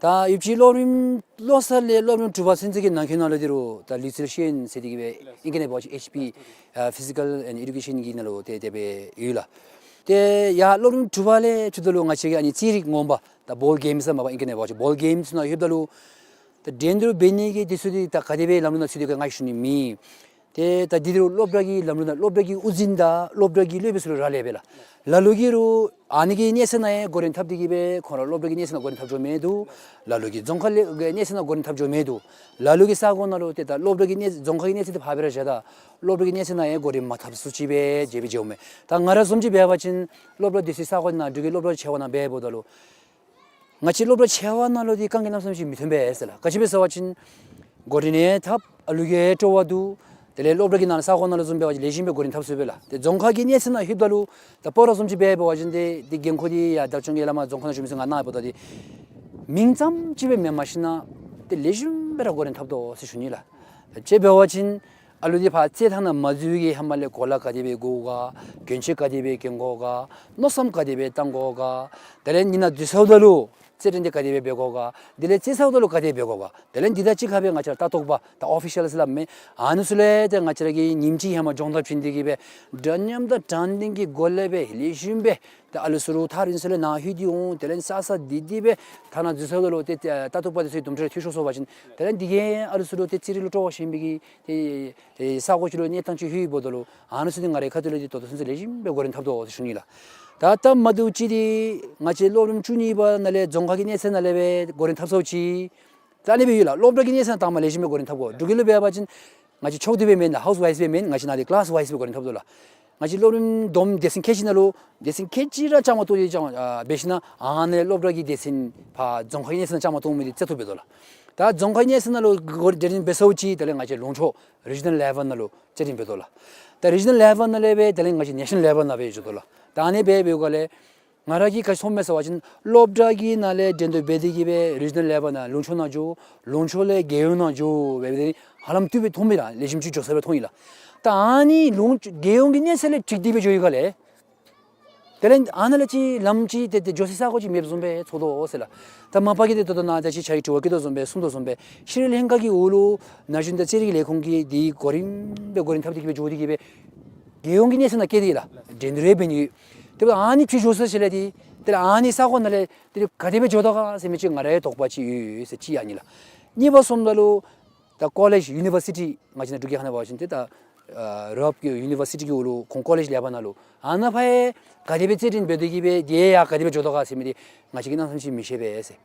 ད་ཡུདཔ་ཅིག་སློབ་རིམ་བློ་གསར་ལས་སློབ་རིམ་དྲུག་པ་ཚུན་ཚོད་ཀྱི་ནང་འཁོད་ནང་ལུ་འདི་རུང་ད་ལུས་རྩལ་ཤེས་ཡོན་ཟེར་ཏེ་གིས་སྦེ་ཨིང་སྐད་ནང་འབད་བ་ཅིན་ཨེཆ་པི་ཨ་Physical and Education གྱི་ནང་ལུ་ཏེ་དེ་སྦེ་ཡོད་ལགས། ཏེ་ཡར་སློབ་རིམ་དྲུག་པ་ལས་ཚུར་ད་ལུ་ང་བཅས་ཀྱིས་ཨ་ནི་རྩེད་རིགས་ངོ་མ་ད་བོལ་གེམ་ཟེར་མ་པ་ཨིང་སྐད་ནང་འབད་བ་ཅིན་བོལ་གེམ་ཚུ་ནང་ལྷོདཔ་ད་ལུ་ད་འགྲན་བསྡུར་འབད་ནི་གི་དེ་ཚུ་འདི་ད་ག་དེ་སྦེ་ལམ་ལུགས་ནང་ཚུད་དེ་ག་ང་ཞུ་ནི་མེད། ཏེ་ད་འདི་རུ་སློབ་གྲྭ་གི་ལམ་ལུགས་ནང་སློབ་གྲྭ་གི་དབུ་འཛིན་དང་སློབ་གྲྭ་གི་སློབ་དཔོན་ཚུ་ལུ་རག་ལས་པས་ལགས། ལ་ལུ་གིས་རུང་ཨ་ནི་གི་གནས་ཚད་ནང་ཡང་འགོ་འདྲེན་འཐབ་སྟེ་གི་སྦེ་ཁོང་ར་སློབ་གྲྭ་གི་གནས་ཚད་ནང་འགོ་འདྲེན་འཐབ་འགྱོ་མི་འདུག། ལ་ལུ་གིས་རྫོང་ཁག་ལས་གནས་ཚད་ནང་འགོ་འདྲེན་འཐབ་འགྱོ་མི་འདུག། ལ་ལུ་གི་ས་གོ་ནང་ལུ་ཏེ་ད་སློབ་གྲྭ་གི་གནས་རྫོང་ཁག་གི་གནས་ཚད་དེ་ཕར་སྦེ་ར་བཞག་ད་སློབ་གྲྭ་གི་གནས་ཚད་ནང་ཡང་འགོ་འདྲེན་མ་འཐབ་ས་ཅིག་སྦེ་མཇལ་བའི་མཇལཝ་མས། ད་ང་ར་བཟུམ་ཅིག་འབད་བ་ཅིན་སློབ་གྲྭ་སྡེ་སྲིད་ས་གོ་ནང་འབྲུག་གི་སློབ་གྲྭ་ཆེ་བ་ནང་འབདཝ་ད་ལུ་ང་བཅས་སློབ་གྲྭ་ཆེ་བ་ནང་ལུ་འདི་གང་གི་རྣམ་གཞག་ཅིག་མི་ཐོན་པས་ཟེར་ལགས། ག་ཅི་སྦེ་ཟེར་བ་ཅིན་འགོ་འདྲེན་ཡང་འཐབ། ཨ་ལུ་གིས་སྤྲོ་བ་འདུག། དེ་ལས་སློབ་གྲྭ་གི་ནང་ས་གོ་ནང་ལུ་བཟུམ་འབད་བ་ཅིན་ལེགས་ཤོམ་སྦེ་འགོ་འདྲེན་འཐབ་ཚུགས་པས་ལགས། ཏེ་རྫོང་ཁག་གི་གནས་ཚད་ནང་ལྷོདཔ་ད་ལུ་ད་སྤ་རོ་བཟུམ་ཅིག་འབད་བ་ཅིན་ཏེ་འདི་འགན་ཁུར་འདི་ཡར་བདག་སྐྱོང་གི་བླ་མ་རྫོང་ཁག་ནང་བཞུགས་མི་ཚུ་ང་ནཱ་འབདཝ་ད་འདི་མིང་ཙམ་ཅིག་སྦེ་མེན་མ་གཞི་ན་ཏེ་ལེགས་ཤོམ་སྦེ་ར་འགོ་འདྲེན་འཐབ་དོ་ཟེར་ཞུ་ནི་ལགས། ད་ཅི་འབད་བ་ཅིན་ཨ་ལུ་འདི་ཕར་རྩེད་ཐང་ནང་མ་འཛུལ་བའི་ཧེ་མ་ལས་གོ་ལ་ག་དེ་སྦེ་བགོ་ག། གྱོན་ཆས་ག་དེ་སྦེ་གྱོན་དགོ་ག། མནོ་བསམ་ག་དེ་སྦེ་བཏང་དགོ་ག། དེ་ལས་ཉིན་ནང་འཛུལ་ཚརཝ་ད་ལུ་རྩེད་འགྲན་འདི་ག་དེ་སྦེ་འབད་དགོ་ག། དེ་ལས་རྩེད་ཚརཝ་ད་ལུ་ག་དེ་སྦེ་འབད་དགོ་ག། དེ་ལས་འདི་དང་གཅིག་ཁར་སྦེ་ང་བཅས་ར་ལྟ་རྟོག་པ་ད་ཨོ་ཕི་ཤལ་ཟེར་སླབ་མི་ཨ་ནི་ཚུ་ལས་ཏེ་ང་བཅས་ར་གིས་ཉིནམ་གཅིག་ཧེ་མ་སྦྱོང་བརྡར་བྱིན་ཏེ་གི་སྦེ་འདྲ་མཉམ་དང་དྲང་བདེན་གྱི་སྒོ་ལས་སྦེ་ལེགས་ཤོམ་སྦེ་ཏེ་ཨ་ལུ་ཚུ་རུང་ཐག་རིང་ས་ལས་ནཱ་ལྷོད་དེ་འོང་། དེ་ལས་ས་ས་འདི་འདི་སྦེ་ཐ་ན་འཛུལ་ཚརཝ་ད་ལུ་ཏེ་ལྟ་རྟོག་པ་འདི་ཚུ་གིས་དུམ་གྲ་འཐུས་ཤོར་སོང་བ་ཅིན་དེ་ལས་འདི་གིས་ཨ་ལུ་ཚུ་ལུ་ཏེ་རྩེད་རིགས་ལུ་སྤྲོ་བ་ཞན་པའི་གི་ཏེ་ཨེ་ས་གོ་ཅིག་ལུ་གནས་སྟངས་ཅིག་ལྷོདཔ་ད་ལུ་ཨ་ནི་ཚུ་འདི་ང་རའི་ཁ་ཐུག་ལས་འདི་ད་ལྟོ་ཚུན་ཚོད་ལེགས་ཤོམ་སྦེ་འགོ་འདྲེན་འཐབ་དོ་ཟེར་ཞུ་ནི་ལགས། ད་ལྟ་མ་འདི་ཅིག་འདི་ང་བཅས་སློབ་རིམ་བཅུ་གཉིས་པ་ནང་ལས་རྫོང་ཁག་གི་གནས་ཚད་ནང་ལས་སྦེ་འགོ་འདྲེན་འཐབ་ཚརཝ་ཅིག། ད་ཨ་ནི་སྦེ་ཡོད་ལགས། སློབ་གྲྭ་གི་གནས་ཚད་ནང་དང་པ་ལེགས་ཤོམ་སྦེ་འགོ་འདྲེན་འཐབ་དགོ། འབྲུག་རྒྱལ་ལུ་འབད་བ་ཅིན་ང་བཅས་ཕྱོགས་བསྡུས་སྦེ་མེན་ན་ཧའུསི་ཝའིསི་སྦེ་མེན། ང་བཅས་ནཱ་འདི་ཀི་ལཱསི་ཝའིསི་སྦེ་འགོ་འདྲེན་འཐབ་དོ་ལགས། ང་བཅས་སློབ་རིམ་བསྡོམས་སྡེ་ཚན་ཁལ་གཅིག་ནང་ལུ་སྡེ་ཚན་ཁལ་གཅིག་ར་བཅའ་མར་གཏོགས་ཏེ་བཅའ་མར་ཨ་འབད་ཞིན་ན་ཨ་ནཱ་ལས་སློབ་གྲྭ་གི་སྡེ་ཚན་ཕར་རྫོང་ཁག་གི་གནས་ཚད་ནང་བཅའ་མར་གཏོགས་མི་འདི་རྩ་ལྟོ་འབད་དོ་ལགས། ད་རྫོང་ཁག་གི་གནས་ཚད་ནང་ལུ་འགོ་འདྲེན་འབད་ཚརཝ་ཅིག་དེ་ལས་ང་བཅས་ལུང་ཕྱོགས་རི་ཇི་ནཱལ་ལེ་ཝེལ་ནང་ལུ་རྩེད་འགྲན་འབད་དོ་ལགས། ད་རི་ཇི་ནཱལ་ལེ་ཝེལ་ནང་ལས་སྦེ་དེ་ལས་ང་བཅས་ནེ་ཤ་ནཱལ་ལེ་ཝེལ་ནང་སྦེ་འགྱོ་དོ་ལགས། ད་ཨ་ནི་སྦེ་འབདཝ་ལས་ང་ར་གིས་ག་ཅི་མཐོངམ་མས་ཟེར་བ་ཅིན་སློབ་གྲྭ་གི་ནང་ལས་འགྲན་བསྡུར་འབད་དེ་གི་སྦེ་རི་ཇི་ནཱལ་ལེ་ཝེལ་ནང་ལུང་ཕྱོགས་ནང་འགྱོ། ལུང་ཕྱོགས་ལས་རྒྱལ་ཡོངས་ནང་འགྱོ་སྦེ་འབད་དེ་ཧ་ལམ་བཏུབ་སྦེ་མཐོངམ་མས་ལགས། ལེགས་ཤོམ་ཅིག་འགྱོ་ས་སྦེ་མཐོང་ཡི་ལགས། ད་ཨ་ནི་ལུང་རྒྱལ་ཡོངས་ཀྱི་གནས་ཚད་ལས་འཁྲིལ་ཏེ་སྦེ་འགྱོ་ཡི་ག་ལས། དེ་ལས་ཨ་ནཱ་ལས་ཅིག་ལམ་ཅིག་ཏེ་ཏེ་འགྱོ་སའི་ས་གོ་ཅིག་མེདཔ་བཟུམ་སྦེ་ཚོར་དོ་ཟེར་ལགས། ད་མ་པ་གི་འདི་ད་ལྟོ་ནཱ་ད་ཅི་ཁྱོད་ཀྱིས་དྲི་བ་བཀོད་དོ་བཟུམ་སྦེ་གསུངས་དོ་བཟུམ་སྦེ་ཤེས་རིག་ལྷན་ཁག་གི་འོག་ལུ་ན་གཞོན་དང་རྩེད་རིགས་ལས་ཁུངས་ཀྱིས་འདི་གོ་རིམ་སྦེ་གོ་རིམ་འཐབ་སྟེ་གི་སྦེ་འགྱོ་སྟེ་གི་སྦེ་རྒྱལ་ཡོངས་ཀྱི་གནས་ཚད་ནང་བཀལ་ཏེ་ཡི་ལགས། འགྲན་བསྡུར་འབད་ནི་ཡོད། དེ་འབདཝ་ད་ཨ་ནི་ཕྱི་འགྱོ་ས་ཅིག་ལས་འདི་དེ་ལས་ཨ་ནི་ས་གོ་ནང་ལས་དེ་ལས་ག་དེ་སྦེ་འགྱོ་དོ་ག་ཟེར་མི་ཅིག་ང་རའི་དོགས་པ་ཅིག་ཡོད་ཟེར་ཅིག་ཨ་ནི་ལགས། གཉིས་པ་སོངམ་ད་ལུ་ད་ཀོ་ལེཇ་ཡུ་ནི་བར་སི་ཊི་ང་བཅས་ནཱ་འབྲུག་རྒྱལ་ཁབ་ནང་འབད་བ་ཅིན་ཏེ་ད་ཨ་རབ་ཀྱི་ཡུ་ནི་བར་སི་ཊི་གི་འོག་ལུ་ཁོང་ཀོ་ལེཇ་ལེགས་པ་ནང་ལུ་ཨ་ནཱ་ཕར་ཡང་ག་དེ་སྦེ་རྩེད་འགྲན་འབད་དེ་གི་སྦེ་དེ་ཡང་ག་དེ་སྦེ་འགྱོ་དོ་ག་ཟེར་མི་འདི་ང་བཅས་ཀྱིས་གནམ་མེད་ས་མེད་མི་ཤེས་པས་ཟེར།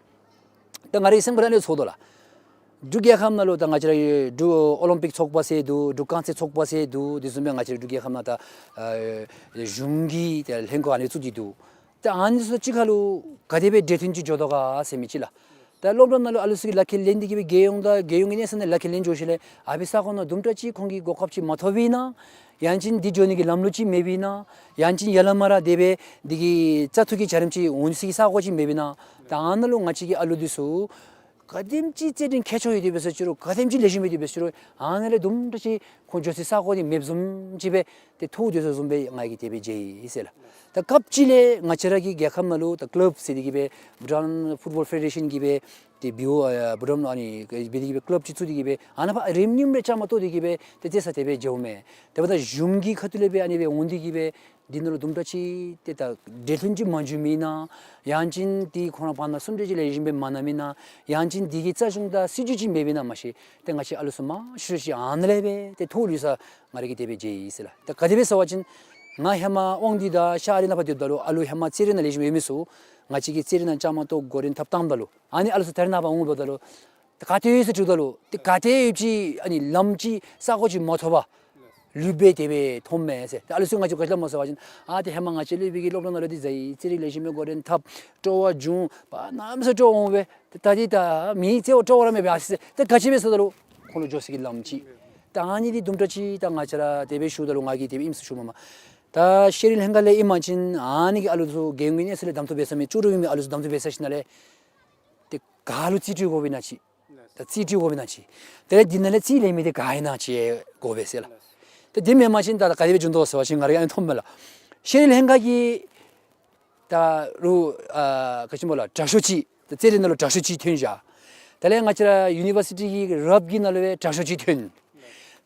ད་ང་རའི་སེམས་ཁར་ཨ་ནི་ཚོར་དོ་ལགས། འབྲུག་རྒྱལ་ཁབ་ནང་ལུ་ད་ང་བཅས་ར་འབྲུག་ཨོ་ལིམ་པིག་ཚོགས་པ་ཟེར་འདུག། འབྲུག་རྐང་རྩེད་ཚོགས་པ་ཟེར་འདུག། དེ་བཟུམ་སྦེ་ང་བཅས་ར་འབྲུག་རྒྱལ་ཁབ་ནང་ད་ཨ་གཞུང་གི་ད་ལྷན་ཁག་ཨ་ནི་བཙུགས་ཏེ་འདུག། ད་ཨ་ནི་ཚུ་གཅིག་ཁར་ལུ་ག་དེ་སྦེ་འབྲེལ་མཐུད་ཅིག་འགྱོ་དོ་ག་ཟེར་མི་ཅིག་ལགས། ད་སློབ་གྲྭ་ནང་ལུ་ཨ་ལུ་ཚུ་གིས་ལག་ཁྱེར་ལེན་ཏེ་གི་སྦེ་རྒྱལ་ཡོངས་དང་རྒྱལ་ཡོངས་ཀྱི་གནས་ཚད་ནང་ལག་ཁྱེར་ལེན་འགྱོ་ཞིནམ་ལས་ཨ་ཕི་ས་གོ་ནང་དུམ་གྲ་ཅིག་ཁོང་གིས་གོ་སྐབས་ཅིག་མ་ཐོབ་པས་ན། ཡང་ཅིན་འདི་འགྱོ་ནི་གི་ལམ་ལུགས་ཅིག་མེད་པས་ན། ཡང་ཅིན་ཡར་ལས་མར་དེ་སྦེ་འདི་གི་བཙག་འཐུ་གི་བྱ་རིམ་ཅིག་འོང་ས་གི་ས་གོ་ཅིག་མེད་པས་ན། ད་ཨ་ནཱ་ལུ་ང་བཅས་ཀྱི་ཨ་ལུ་འདི་ཚུ་ག་དེམ་ཅིག་རྩེད་འགྲན་མཁས་མཆོག་ཡོད་དེ་འབད་ཟེར་ཅི་རུང་ག་དེམ་ཅིག་ལེགས་ཤོམ་ཡོད་དེ་འབད་ཟེར་ཅི་རུང་ཨ་ནཱ་ལས་དུམ་གྲ་ཅིག་ཁོང་འགྱོ་སའི་ས་གོ་འདི་མེདཔ་བཟུམ་ཅིག་སྦེ་ཏེ་མཐོང་དོ་བཟུམ་སྦེ་ང་གིས་དེ་སྦེ་མཇལ་ཡི་ཟེར་ལགས། ད་སྐབས་ཅིག་ལས་ང་བཅས་ར་གི་རྒྱལ་ཁབ་ནང་ལུ་ད་ཀི་ལབ་ཟེར་ཏེ་གི་སྦེ་བྷུ་ཊཱན་ཕུཊ་བཱོལ་ཕེ་ཌེ་རེ་ཤཱན་གི་སྦེ་ཏེ་བི་ཨོ་ཨ་བྷུ་ཊཱན་ཨ་ནི་སྦེ་ཏེ་གི་སྦེ་ཀི་ལབ་ཅིག་བཙུགས་ཏེ་གི་སྦེ་ཨ་ནཱ་ཕར་རིམ་རིམ་རེ་བཅའ་མར་གཏོགས་ཏེ་གི་སྦེ་ཏེ་རྩེད་ས་དེ་སྦེ་མཇལཝ་མས། དེ་འབདཝ་ད་གཞུང་གི་ཁ་ཐུག་ལས་སྦེ་ཨ་ནི་སྦེ་འོང་སྟེ་གི་སྦེ་འདི་ནང་ལུ་དུམ་གྲ་ཅིག་ཏེ་ད་འབྲེལ་མཐུད་ཅིག་མ་འབྱུངམ་ཨིན་ན། ཡང་ཅིན་ཏེ་ཁོང་ར་བར་ན་གསུང་གྲོས་ཅིག་ལེགས་ཤོམ་སྦེ་མ་གནངམ་ཨིན་ན། ཡང་ཅིན་འདི་གི་རྩ་གཞུང་དང་སྲིད་བྱུས་ཅིག་མེདཔ་ཨིན་ན་མ་ཤེས། ཏེ་ང་བཅས་ཨ་ལུ་ཚུ་མང་ཤོས་ཅིག་ཨ་ནཱ་ལས་སྦེ་ཏེ་ཐོག་ལུས་ས་ང་ར་གིས་དེ་སྦེ་མཇལ་ཡི་ཟེར་ལགས། ད་ག་དེ་སྦེ་ཟེར་བ་ཅིན་ང་ཧེ་མ་དབང་འདུས་དང་ཤར་ཨ་རི་ནང་ཕར་སྡོདཔ་ད་ལུ་ཨ་ལུ་ཧེ་མ་རྩེད་རིགས་ནང་ལེགས་ཤོམ་ཡོད་མི་ཚུ་ང་བཅས་ཀྱིས་རྩེད་རིགས་ནང་བཅའ་མར་གཏོགས་འགོ་འདྲེན་འཐབ་བཏངམ་ད་ལུ་ཨ་ནི་ཨ་ལུ་ཚུ་ད་རེས་ནངས་པ་འོང་འབདཝ་ད་ལུ་ད་ག་ཏེ་ཡོད་ཟེར་དྲིཝ་ད་ལུ་ཏེ་ག་ཏེ་ཡོདཔ་ཅིག་ཨ་ནི་ལམ་ཅིག་ས་གོ་ཅིག་མ་ཐོབ་པར་ལུས་པའི་དེ་སྦེ་མཐོངམ་མས་ཟེར། ཏེ་ཨ་ལུ་ཚུ་ང་བཅས་ག་ཅི་སླབ་མས་ཟེར་བ་ཅིན་ཨ་ཏེ་ཧེ་མ་ང་བཅས་སློབ་དཔོན་གྱི་སློབ་གྲྭ་ནང་ལུ་ཏེ་མཛད་ཡི། རྩེད་རིགས་ལེགས་ཤོམ་སྦེ་འགོ་འདྲེན་འཐབ་སྤྲོ་བ་བྱུང་། བར་གནམ་མེད་ས་མེད་སྤྲོ་བ་འོང་པས། ཏེ་ད་འདི་ད་མི་རྩེད་སྤྲོ་བ་ར་མེད་པས་ཨ་ཟེར། ཏེ་ག་ཅི་སྦེ་ཟེརཝ་ད་ལུ་ཁོང་ལུ་འགྱོ་ས་གི་ལམ་ཅིག། ད་ཨ་ནི་འདི་དུམ་གྲ་ཅིག་ད་ང་བཅས་ར་དེ་སྦེ་ཞུཝ་ད་ལུ་ང་གིས་དེ་སྦེ་ཨིནམ་ཟེར་ཞུཝ་མས་མས། ད་ཤེས་རིག་ལྷན་ཁག་ལས་ཨིན་པ་ཅིན་ཨ་ནི་གི་ཨ་ལུ་ཚུ་རྒྱལ་ཡོངས་ཀྱི་གནས་ཚད་ལས་གདམ་འཐུ་འབད་ཚར་མི་ལྕོགས་གྲུབ་ཨིན་མི་ཨ་ལུ་ཚུ་གདམ་འཐུ་འབད་ཚར་ཞིནམ་ལས་ཏེ་ག་ལུ་རྩིས་སྤྲོད་དགོཔ་ཨིན་ན་ཅིག། ད་རྩིས་སྤྲོད་དགོཔ་ཨིན་ན་ཅིག། དེ་ལས་འདི་ནང་ལས་རྩིས་ལེན་མི་འདི་ག་ཨིན་ན་ཅིག་དགོ་པས་ཟེར་ལགས། ད་དེ་མེན་པ་ཅིན་ད་ད་ག་དེ་སྦེ་འབྱུང་དོ་ཟེར་བ་ཅིན་ང་ར་ཨ་ནི་མཐོངམ་མས་ལགས། ཤེས་རིག་ལྷན་ཁག་གིས་ད་རུང་ཨ་ག་ཅི་སྨོ་ལགས་དྲག་ཤོས་ཅིག་ད་རྩེད་རིགས་ནང་ལུ་དྲག་ཤོས་ཅིག་ཐོན་བཞག། དེ་ལས་ང་བཅས་ར་ཡུ་ནི་བར་སི་ཊི་གི་རབ་ཀྱི་ནང་ལུ་སྦེ་དྲག་ཤོས་ཅིག་ཐོན།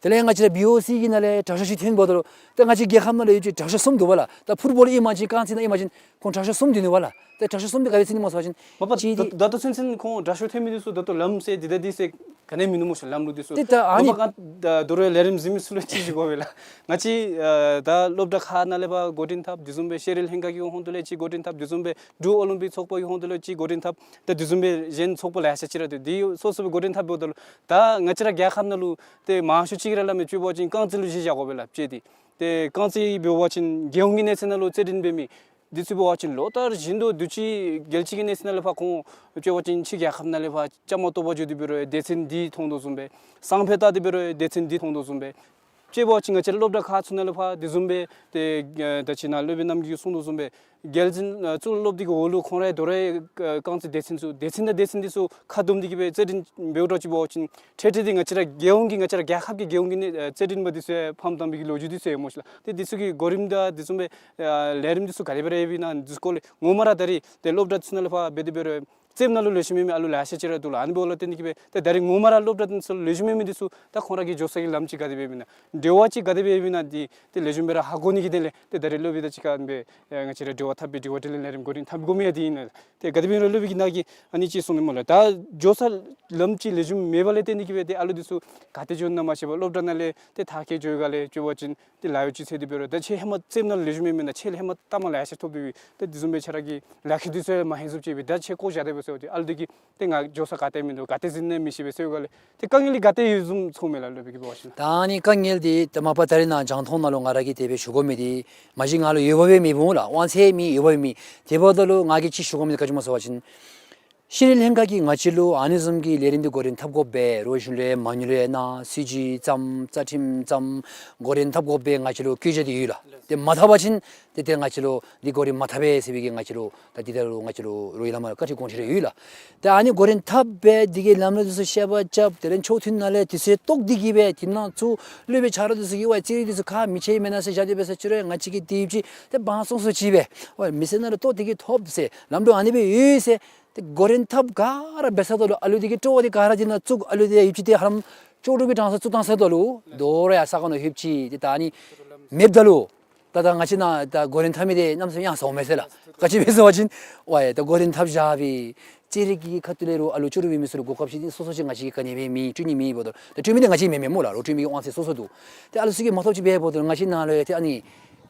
དེ་ལས་ང་བཅས་ར་བི་ཨོ་སི་གི་ནང་ལས་དྲག་ཤོས་ཅིག་ཐོན་འབདཝ་ད་ལུ་ད་ང་བཅས་རྒྱལ་ཁབ་ནང་ལུ་ཡོད་ཅིག་དྲག་ཤོས་གསུམ་འདུག་པ་ལགས། ད་ཕུཊ་བཱོལ་ཨིན་པ་ཅིན་རྐང་རྩེད་ནང་ཨིན་པ་ཅིན་ཁོང་དྲག་ཤོས་གསུམ་འདུག་ནི་པ་ལགས། ད་དྲག་ཤོས་གསུམ་འདི་ག་སྦེ་ཚུད་ནི་སྨོ་ཟེར་བ་ཅིན་མ་པ་ཅིག་འདི་ད་ད་ལྟོ་ཚུན་ཚོད་ཁོང་དྲག་ཤོས་ཐོན་མི་འདི་ཚུ་ད་ལྟོ་ལམ་ཟེར་འདི་དང་འདི་ཟེར་ ག་ནི་མིན་ནུག་སྨོ་ཤིག་ལམ་ལུགས་འདི་ཚུ། ཏེ་ད་ཨ་ནི་ངོ་མ་ང་ད་དོ་རུང་ལས་རིམ་གཟིགས་མི་ཚུ་ལུ་ཅིག་ཞུ་དགོ་པས་ལགས། ང་བཅས་ཨ་ད་སློབ་གྲྭ་ཁག་ནང་ལས་ཕར་འགོ་འདྲེན་འཐབ། དེ་བཟུམ་སྦེ་ཤེས་རིག་ལྷན་ཁག་གི་ཧོང་ཏོ་ལས་ཅིག་འགོ་འདྲེན་འཐབ། དེ་བཟུམ་སྦེ་འབྲུག་ཨོ་ལིམ་པིག་ཚོགས་པ་གི་ཧོང་ཏོ་ལས་ཅིག་འགོ་འདྲེན་འཐབ། ད་དེ་བཟུམ་སྦེ་གཞན་ཚོགས་པ་ལེ་ཤ་ཅིག་ར་འདུག། དེ་སོ་སོ་སྦེ་འགོ་འདྲེན་འཐབ་འབདཝ་ད་ལུ་ད་ང་བཅས་ར་རྒྱལ་ཁབ་ནང་ལུ་ཏེ་མང་ཤོས་ཅིག་ར་སླབ་མི་ཅིག་འབད་བ་ཅིན་རྐང་རྩེད་ལུ་གཞི་བཞག་དགོ་པས་ལགས་ཅེས་ཏེ། ཏེ་རྐང་རྩེད་འབད་བ་ཅིན་རྒྱལ་ཡོངས་ཀྱི་གནས་ཚད་ནང་ལུ་རྩེད་འགྲན་འབད་མི་འདི་ཚུ་འབད་བ་ཅིན་ལོ་ལྟར་བཞིན་དུ་དུས་ཅི་རྒྱལ་སྤྱི་གི་གནས་ཚད་ནང་ལས་ཕར་ཁོང་འབད་བ་ཅིན་ཕྱི་རྒྱལ་ཁབ་ནང་ལས་ཕར་བཅའ་མར་གཏོགས་པར་འགྱོ་སྟེ་འབད་རུང་སྡེ་ཚན་འདི་མཐོང་དོ་བཟུམ་སྦེ། སང་ཕོད་བལྟ་སྟེ་འབད་རུང་སྡེ་ཚན་འདི་མཐོང་དོ་བཟུམ་སྦེ། དཔྱེ་འབད་བ་ཅིན་ང་བཅས་ར་སློབ་གྲྭ་ཁག་ཚུ་ནང་ལས་ཕར་དེ་བཟུམ་སྦེ་ཏེ་ཨ་ད་ཅི་ནཱ་སློབ་དཔོན་རྣམ་རྒྱལ་གྱིས་གསུངས་དོ་བཟུམ་སྦེ་རྒྱལ་འཛིན་ཨ་གཙུག་ལག་སློབ་སྡེ་གི་འོག་ལུ་ཁོང་རའི་དོ་རུང་ཨ་རྐང་རྩེད་སྡེ་ཚན་ཚུ་སྡེ་ཚན་དང་སྡེ་ཚན་འདི་ཚུ་ཁ་བསྡོམས་ཏེ་གིས་སྦེ་རྩེད་འགྲན་འབདཝ་འདྲཝ་ཅིག་འབད་བ་ཅིན་ཏེ་ཏེ་ང་བཅས་ར་རྒྱལ་ཡོངས་ཀྱི་ང་བཅས་ར་རྒྱལ་ཁབ་ཀྱི་རྒྱལ་ཡོངས་ཀྱི་ནི་ཨ་རྩེད་འགྲན་པ་འདི་ཚུ་ཡང་ཕམ་བཏང་བའི་གི་ལོ་རྒྱུས་འདི་ཚུ་ཡོད་སྨོ་ཤིག་ལགས། ཏེ་འདི་ཚུ་གི་གོ་རིམ་དང་དེ་བཟུམ་སྦེ་ཨ་ལས་རིམ་འདི་ཚུ་ག་དེ་སྦེ་ར་ཡོདཔ་ཨིན་ན་འདི་ཚུ་སྐོར་ལས་ངོ་མ་ར་ད་རིས་ཏེ་སློབ་གྲྭ་ཚུ་ནང་ལས་ཕར་འབད་དེ་འབད་རུང་རྩེདམོ་ནང་ལུ་ལེགས་ཤོམ་ཡོད་མི་ཨ་ལུ་ལེ་ཤ་ཅིག་ར་འདུག་ལགས། ཨ་ནི་འབདཝ་ལས་བརྟེན་ཏེ་གིས་སྦེ་ཏེ་ད་རིས་ངོ་མ་ར་སློབ་གྲྭ་འདི་ཚུ་ལུ་ལེགས་ཤོམ་ཡོད་མི་འདི་ཚུ་ད་ཁོང་ར་གི་འགྱོ་ས་གི་ལམ་ཅིག་ག་དེ་སྦེ་ཡོདཔ་ཨིན་ན་འབྲེལ་བ་ཅིག་ག་དེ་སྦེ་ཡོདཔ་ཨིན་ན་འདི་ཏེ་ལེགས་ཤོམ་སྦེ་ར་ཧ་གོ་ནི་གི་དོན་ལས་ཏེ་ད་རིས་སློབ་དཔོན་དང་གཅིག་ཁར་སྦེ་ཨ་ང་བཅས་ར་འབྲེལ་བ་འཐབ་སྦེ་དྲི་བ་དྲིས་ལན་ལས་རིམ་འགོ་འདྲེན་འཐབ་དགོ་མི་ཡང་འདི་ཨིན་ན། ཏེ་ག་དེ་སྦེ་ཨིན་རུང་སློབ་དཔོན་གྱིས་ནཱ་གིས་ཨ་ནི་ཅིག་གསུངས་ནི་སྨོ་ལགས། ད་འགྱོ་ས་ལམ་ཅིག་ལེགས་ཤོམ་མེད་པ་ལས་བརྟེན་ཏེ་གིས་སྦེ་ཏེ་ཨ་ལུ་འདི་ཚུ་ག་ཏེ་འགྱོ་ནི་ན་མ་ཤེས་པར་སློབ་གྲྭ་ནང་ལས་ཏེ་མཐར་འཁྱོལ་འགྱོ་ག་ལས་འབད་བ་ཅིན་ཏེ་ལཱ་གཡོག་ཅིག་འཚོལ་ཏེ་འབད་རུང་ད་ཁྱེད་ཧེ་མ་རྩེདམོ་ནང་ལུ་ལེགས་ཤོམ་ཡོད་མི་ཨིན་ན་ཁྱེད་ལས་ཧེ་མ་གཏའ་མ་ལེ་ཤ་ཐོབ་སྟེ་སྦེ་ད་དེ་བཟུམ་སྦེ་ཁྱེད་ར་གིས་ལཱ་ཁག་འདི་ཚུ་ཡང་མ་ལྷོད་བཟུམ་ཅིག་སྦེ་ད་ཁྱེད་བཀོ་བཞག་སྟེ་འབད་ཟེར་བ་ཅིན་ཨ་ལུ་འདི་གིས་ཏེ་ང་འགྱོ་ས་ག་ཏེ་མིན་འདུག། ག་ཏེ་འཛིང་ནི་མི་ཤེས་པས་ཟེར་བ་ལས་ཏེ་དཀའ་ངལ་འདི་ག་ཏེ་ཡོདཔ་བཟུམ་ཚོརཝ་མས་ལགས་སློབ་དཔོན་གྱིས་འབད་བ་ཅིན། ད་ཨ་ནི་དཀའ་ངལ་འདི་ད་མ་པ་ད་རིས་ནཱ་རྒྱང་མཐོང་ནང་ལུ་ང་ར་གིས་དེ་སྦེ་ཞུ་དགོ་མི་འདི་མ་གཞི་ང་ལུ་ཡོདཔ་སྦེ་མེདཔ་འོང་ལགས། དབང་ཚད་མེད་ཡོདཔ་སྦེ་མེད། དེ་འབདཝ་ད་ལུ་ང་གིས་ཅིག་ཞུ་དགོ་མི་འདི་ག་ཅི་སྨོ་ཟེར་བ་ཅིན་ཤེས་རིག་ལྷན་ཁག་གིས་ང་བཅས་ལུ་ཨ་ནི་བཟུམ་གྱི་ལས་རིམ་འདི་འགོ་འདྲེན་འཐབ་དགོ་པས། རོགས་གཞུང་ལས་མ་དངུལ་ཡང་གནང་སྲིད་བྱུས་བརྩམས་རྩ་ཁྲིམས་བརྩམས་འགོ་འདྲེན་འཐབ་དགོ་པས་ང་བཅས་ལུ་བཀོད་རྒྱ་འདི་ཡོད་ལགས། ཏེ་མ་འཐབ་པ་ཅིན་ཏེ་ཏེ་ང་བཅས་ལུ་འདི་འགོ་འདྲེན་མ་འཐབ་པས་ཟེར་བའི་གི་ང་བཅས་ལུ་ད་འདི་ད་རུང་ང་བཅས་ལུ་རོགས་ཀྱི་ལས་མར་བཀའ་ཁྲིད་དགོངས་ཁྲེལ་རེ་ཡོད་ལགས། ཏེ་ཨ་ནི་འགོ་འདྲེན་འཐབ་སྦེ་འདི་གི་ལམ་ལུགས་འདི་ཚུ་བཤད་པ་རྐྱབ། དེ་ལས་ཆོག་ཐུན་ནང་ལས་དུས་ཚོད་བཏོག་སྟེ་གིས་སྦེ་དེ་ནང་ཚུ་སློབ་དཔོན་ཆ་རོགས་འདི་ཚུ་གིས་ཝའི་རྩེད་རིགས་འདི་ཚུ་ཁག་མི་ཆེ་མེན་ན་ཟེར་བཞག་སྟེ་འབད་ས་ཅིག་རུང་ང་བཅས་ཀྱིས་དེ་ཅིག་ཏེ་དབང་ཚད་སོང་སོང་ཅིག་སྦེ་ཝའི་མི་སེར་ནང་ལུ་ལྟོ་དེ་གིས་ཐོབ་ཟེར་ལམ་འགྲོ་ཨ་ནི་སྦེ་ཡོད་ཟེར། ཏེ་འགོ་འདྲེན་འཐབ་ག་ར་འབད་ས་ད་ལུ་ཨ་ལུ་འདི་གི་སྤྲོ་བ་འདི་ག་ར་འདི་ནང་བཙུགས། ཨ་ལུ་འདི་ཡུདཔ་ཅིག་ཏེ་ཧ་ལམ་ལྕོགས་གྲུབ་ཀྱི་གྲངས་སུ་བཙུགས་བཏང་ས་ད་ལུ་དོ་རུང་ཡར་ས་གོ་ནང་ལྷོདཔ་ཅིག་ཏེ་ད་ཨ་ནི་མེདཔ་ད་ལུ་ད་ད་ང་བཅས་ནཱ་ད་འགོ་འདྲེན་འཐབ་མི་འདི་གནམ་མེད་ས་མེད་ཡང་ཟཝ་མས་ཟེར་ལགས། ག་ཅི་སྦེ་ཟེར་བ་ཅིན་ཝའི་ད་འགོ་འདྲེན་འཐབ་བཞག་སྦེ་རྩེད་རིགས་ཀྱི་ཁ་ཐུག་ལས་རུང་ཨ་ལུ་ལྕོགས་གྲུབ་ཡོད་མི་ཚུ་ལུ་གོ་སྐབས་ཅིག་འདི་སོ་སོ་ཅིག་ང་བཅས་ཀྱིས་ག་ནི་སྦེ་མེད་སྤྲོད་ནི་མེད་འབདཝ་ད་ད་སྤྲོད་མི་འདི་ང་བཅས་མེན་མས་སྨོ་ལགས། རོགས་སྤྲོད་མི་གི་དབང་ཚད་སོ་སོ་འདུག། ཏེ་ཨ་ལུ་ཚུ་གིས་མ་ཐོབ་ཅིག་འབད་འབདཝ་ད་ང་བཅས་ནཱ་ལུ་ཡང་ཏེ་ཨ་ནི་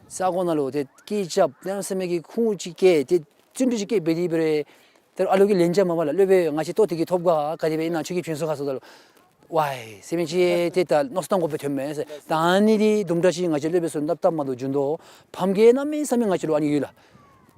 ས་གོ་ནང་ལུ་ཏེ་སྐད་རྐྱབ་གནམ་མེད་ས་མེད་ཀྱི་ཁུངས་ཅིག་བཀལ་ཏེ་བཙོན་གྲུས་ཅིག་བཀལ་འབད་དེ་འབད་རུང་ད་རུང་ཨ་ལུ་གིས་ལན་རྐྱབ་མ་པ་ལགས། སློབ་དཔོན་ང་བཅས་ལྟོ་དེ་གིས་ཐོབ་ག་ག་དེ་སྦེ་ཨིན་ན་ཁྱོད་ཀྱིས་བྱིན་སོང་ག་ཟེརཝ་ད་ལུ་ཝའི་ཟེར་མི་ཅིག་ཏེ་ད་མནོ་བསམ་བཏང་དགོཔ་སྦེ་ཐོནམ་མས་ཟེར། ད་ཨ་ནི་འདི་དུམ་གྲ་ཅིག་ང་བཅས་སློབ་དཔོན་ཚུ་སྣུབ་བཏངམ་ད་ལུ་རྒྱུན་དུ་ཕམ་གིས་གནམ་མེད་ས་མེད་ང་བཅས་ལུ་ཨ་ནི་ཡོད་ལགས།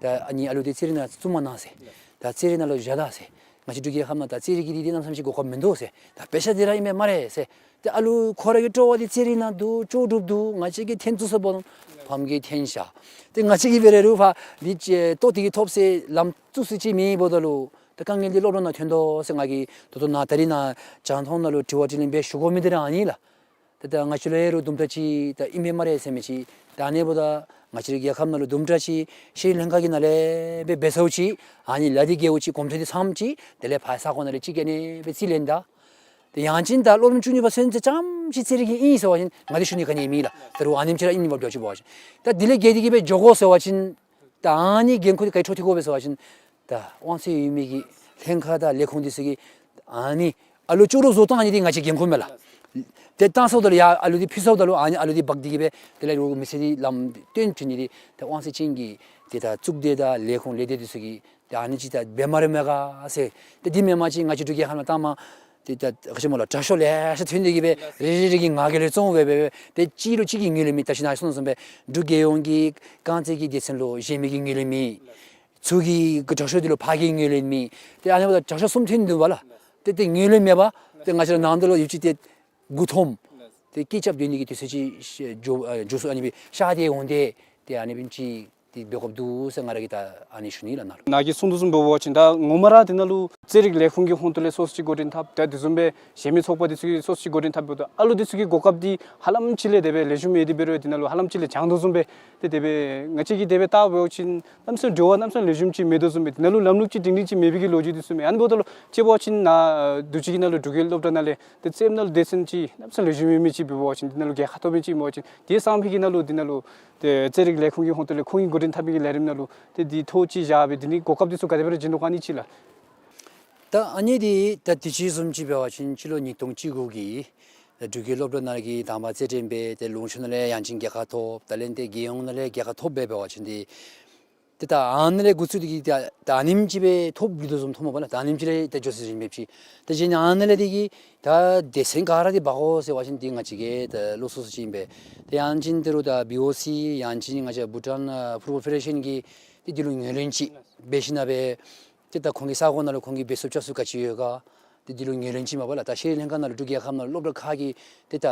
ད་ཨ་ནི་ཨ་ལུ་འདི་རྩེད་རིགས་ནང་བཙུགས་མ་གནང་ཟེར། ད་རྩེད་རིགས་ནང་ལུ་བཞག་ད་ཟེར། ང་བཅས་འབྲུག་རྒྱལ་ཁབ་ནང་ད་རྩེད་རིགས་ཀྱི་འདི་འདི་གནམ་མེད་ས་མེད་ཅིག་གོ་སྐབས་མིན་འདུག་ཟེར། ད་དཔེ་ཆ་འདི་ར་ཨིན་མས་སྨ་རེ་ཟེར། ཏེ་ཨ་ལུ་ཁོ་ར་གི་སྤྲོ་བ་འདི་རྩེད་རིགས་ནང་འདུག། ལྕོགས་གྲུབ་འདུག། ང་བཅས་ཀྱིས་འཐེན་བཙུགས་ཟེར་བ་ཕམ་གིས་འཐེན་བཞག། ཏེ་ང་བཅས་ཀྱིས་འབད་རུང་ཕར་འདི་ལྟོ་དེ་གིས་ཐོབ་ཟེར་ལམ་བཙུགས་ས་ཅིག་མེད་འབདཝ་ད་ལུ་ད་དཀའ་ངལ་འདི་སློབ་གྲྭ་ནང་ཐོན་དོ་ཟེར་ང་གིས་ད་ལྟོ་ནཱ་ད་རིས་ནཱ་རྒྱང་མཐོང་ནང་ལུ་དྲི་བ་དྲིས་ལན་འབད་ཞུ་དགོ་མི་འདི་ར་ཨ་ནི་ལགས། ད་ད་ང་བཅས་ལུ་ཡང་རོགས་དུམ་གྲ་ཅིག་ད་ཨིན་མས་སྨ་རེ་ཟེར་མི་ཅིག། ད་ཨ་ནི་འབདཝ་ད་ང་བཅས་རའི་རྒྱལ་ཁབ་ནང་ལུ་དུམ་གྲ་ཅིག་ཤེས་རིག་ལྷན་ཁག་གི་ནང་ལས་སྦེ་འབད་ཚརཝ་ཅིག་ཨ་ནི་ལཱ་འདི་རྒྱལཝ་ཅིག་གོམ་བགྲོད་འདི་ཚངམ་ཅིག་དེ་ལས་ཕར་ས་གོ་ནང་ལས་ཅིག་ག་ནི་སྦེ་རྩིས་ལེན་ད། ཏེ་ཡང་ཅིན་ད་སློབ་རིམ་བཅུ་གཉིས་པ་ཚུན་ཚོད་ཙམ་ཅིག་རྩེད་རིགས་ཀྱི་ཨིན་ཟེར་བ་ཅིན་ང་འདི་ཞུ་ནི་ག་ནི་མེད་ལགས། ད་རུང་ཨ་ནེམ་ཅིག་ར་ཨིན་ནི་འབདཝ་ཅིག་འབད་བ་ཅིན་ད་འདི་ལས་རྒྱས་ཏེ་གིས་སྦེ་འགྱོ་དགོ་ཟེར་བ་ཅིན་ད་ཨ་ནི་འགན་ཁུར་འདི་ག་གིས་འཕྲོག་སྟེ་བཀོ་བས་ཟེར་བ་ཅིན་ད་དབང་ཚད་ཡོད་མི་གི་ལྷན་ཁག་དང་ལས་ཁུངས་འདི་ཚུ་གིས་ཨ་ནི་ཨ་ལུ་ལྕོགས་གྲུབ་བཟོ་བཏང་ནི་འདི་ང་བཅས་འགན་ཁུར་མས་ལགས། ཏེ་བཏང་ཚརཝ་ད་ལུ་ཡར་ཨ་ལུ་འདི་ཕུད་ཚརཝ་ད་ལུ་ཨ་ནི་ཨ་ལུ་འདི་འབག་སྟེ་གིས་སྦེ་དེ་ལས་རོགས་མི་སེར་འདི་ལམ་སྟོན་བྱིན་ནི་འདི་ད་དབང་ཚད་ཅན་གྱི་ཏེ་ད་གཙུག་སྡེ་དང་ལས་ཁུངས་ལས་སྡེ་འདི་ཚུ་གིས་ཏེ་ཨ་ནི་ཅིག་ད་འབད་སྨ་རེ་མས་ག་ཟེར། ཏེ་འདི་མེན་པ་ཅིན་ང་བཅས་འབྲུག་རྒྱལ་ཁབ་ནང་ལྟ་མ་ཏེ་ད་ག་ཅི་སྨོ་ལགས་དྲག་ཤོས་ལེ་ཤ་ཐོན་ཏེ་གིས་སྦེ་རེ་རེ་རེ་གིས་ང་རྒྱལ་ལུ་བཙོང་སྦེ་སྦེ་སྦེ་ཏེ་གཅིག་ལུ་གཅིག་གིས་ངོས་ལེན་མེད། ད་ཅི་ནཱ་གསུངས་གསུངས་སྦེ་འབྲུག་རྒྱལ་ཡོངས་ཀྱི་རྐང་རྩེད་ཀྱི་སྡེ་ཚན་ལུ་གཞན་མི་གིས་ངོས་ལེན་མེད། ཚུ་གི་གི་དྲག་ཤོས་འདི་ལུ་ཕར་གིས་ངོས་ལེན་མེད། ཏེ་ཨ་ནི་འབདཝ་ད་དྲག་ཤོས་གསུམ་ཐོན་འདུག་པ་ལགས། ཏེ་ཏེ་ངོས་ལེན་མེད་པར་ཏེ་ང་བཅས་ར་ནང་དོག་ལུ་ཡུདཔ་ཅིག་ཏེ་མགུ་འཐོམ། ཏེ་སྐད་རྐྱབ་སྡོད་ནི་གི་དུས་ཚོད་ཅིག་ཤ་འགྱོ་ཨ་འགྱོ་སོང་། ཨ་ནི་སྦེ་ཤར་ཏེ་འོང་སྟེ་ཏེ་ཨ་ནི་སྦེ་ཅིག་ཏེ་འབད་དགོཔ་འདུག་ཟེར་ང་ར་གིས་ད་ཨ་ནི་ཞུ་ནི་ལགས་ནཱ་ལུ། ནཱ་གིས་གསུངས་དོ་བཟུམ་འབད་བ་ཅིན་ད་ངོ་མ་ར་འདི་ནང་ལུ་རྩེད་རིགས་ལས་ཁུངས་ཀྱི་ཧོང་ཏོ་ལས་སོ་སོ་ཅིག་འགོ་འདྲེན་འཐབ། ད་དེ་བཟུམ་སྦེ་གཞན་མི་ཚོགས་པ་འདི་ཚུ་གིས་སོ་སོ་ཅིག་འགོ་འདྲེན་འཐབ་འབདཝ་ད་ཨ་ལུ་འདི་ཚུ་གི་གོ་སྐབས་འདི་ཧ་ལམ་ཅིག་ལས་དེ་སྦེ་ལེགས་ཤོམ་ཡོད་དེ་འབད་རུང་འདི་ནང་ལུ་ཧ་ལམ་ཅིག་ལས་བྱང་དོ་བཟུམ་སྦེ་ཏེ་དེ་སྦེ་ང་བཅས་ཀྱིས་དེ་སྦེ་བལྟ་འབད་བ་ཅིན་གནམ་མེད་ས་མེད་འབྲེལ་བ་གནམ་མེད་ས་མེད་ལེགས་ཤོམ་ཅིག་མེད་དོ་བཟུམ་སྦེ་འདི་ནང་ལུ་ལམ་ལུགས་ཅིག་སྒྲིང་སྒྲིང་ཅིག་མེད་པའི་གི་ལོ་རྒྱུས་འདི་ཚུ་མས། ཨ་ནི་འབདཝ་ད་ལུ་དཔྱེ་འབད་བ་ཅིན་ནཱ་ཨ་འདུ་བྱེད་ཀྱི་ནང་ལུ་འབྲུག་རྒྱལ་སློབ་གྲྭ་ནང་ལས་ཏེ་རྩེདམོ་ནང་ལུ་སྡེ་ཚན་ཅིག་གནམ་མེད་ས་མེད་ལེགས་ཤོམ་ཡོད་མི་ཅིག་འབད་བ་ཅིན་འདི་ནང་ལུ་རྒྱལ་ཁ་ཐོབ་མི་ཅིག་འབད་བ་ཅིན་དེ་སང་ཕོད་ཀྱི་ནང་ལུ་འདི་ནང་ལུ་ཏེ་རྩེད་རིགས་ལས་ཁུངས་ཀྱི་ཧོང་ཏོ་ལས་ཁོང་གིས་འགོ་འདྲེན་འཐབ་པའི་གི་ལས་རིམ་ནང་ལུ་ཏེ་འདི་ཐོ་ཅིག་བཞག་སྦེ་འདི་ནི་གོ་སྐབས་འདི་ཚུ་ག་དེ་སྦེ་ར་བྱིན་དོ་ག་ཨ་ནི་ཅིག་ལགས། ད་ཨ་ནི་འདི་ད་དུས་ཅི་བཟུམ་ཅིག་འབད་བ་ཅིན་སྤྱི་ལོ་ཉིས་སྟོང་བཅུ་དགུ་གི་ད་འབྲུག་རྒྱལ་སློབ་གྲྭ་ནང་གི་དང་པ་རྩེད་འགྲན་འབད་ཏེ་ལུང་ཕྱོགས་ནང་ལས་ཡང་ཅིན་རྒྱལ་ཁ་ཐོབ། ད་ལས་ཏེ་རྒྱལ་ཡོངས་ནང་ལས་རྒྱལ་ཁ་ཐོབ་འབད་འབད་བ་ཅིན་འདི་ཏེ་ད་ཨ་ནཱ་ལས་འགོ་བཙུགས་ཏེ་གིས་ད་ད་ཨ་ནེམ་ཅིག་སྦེ་ཐོབ་འགྱོ་དོ་བཟུམ་མཐོངམ་མས་པ་ལགས། ད་ཨ་ནེམ་ཅིག་ལས་ད་འགྱོ་ས་ཅིག་མེདཔ་ཅིག། ད་གཞན་ཨ་ནཱ་ལས་འདི་གིས་ད་སྡེ་ཚན་ག་ར་འདི་འབག་དགོ་ཟེར་བ་ཅིན་འདི་ང་བཅས་ཀྱི་ད་བློ་སོ་སོ་ཅིག་ཨིན་པས། ད་ཡང་ཅིན་ད་རུང་ད་བི་ཨོ་སི་ཡང་ཅིན་ང་བཅས་བྷུ་ཊཱན་ཨ་ཕུཊ་བཱོལ་ཕེ་ཌེ་རེ་ཤཱན་གྱིས་ཏེ་འདི་ལུ་ངོས་ལེན་ཅིག་འབད་ཞིན་ན་སྦེ་ཏེ་ད་ཁོང་གི་ས་གོ་ནང་ལུ་ཁོང་གི་འབད་ཚུགས་རྐྱབ་ཚུགས་ག་ཅི་ཡོད་ག། ཏེ་འདི་ལུ་ངོས་ལེན་ཅིག་མས་པ་ལགས། ད་ཤྲི་ལང་ཀ་ནང་ལུ་འབྲུག་རྒྱལ་ཁབ་ནང་ལུ་སློབ་གྲྭ་ཁག་གི་ཏེ་ད་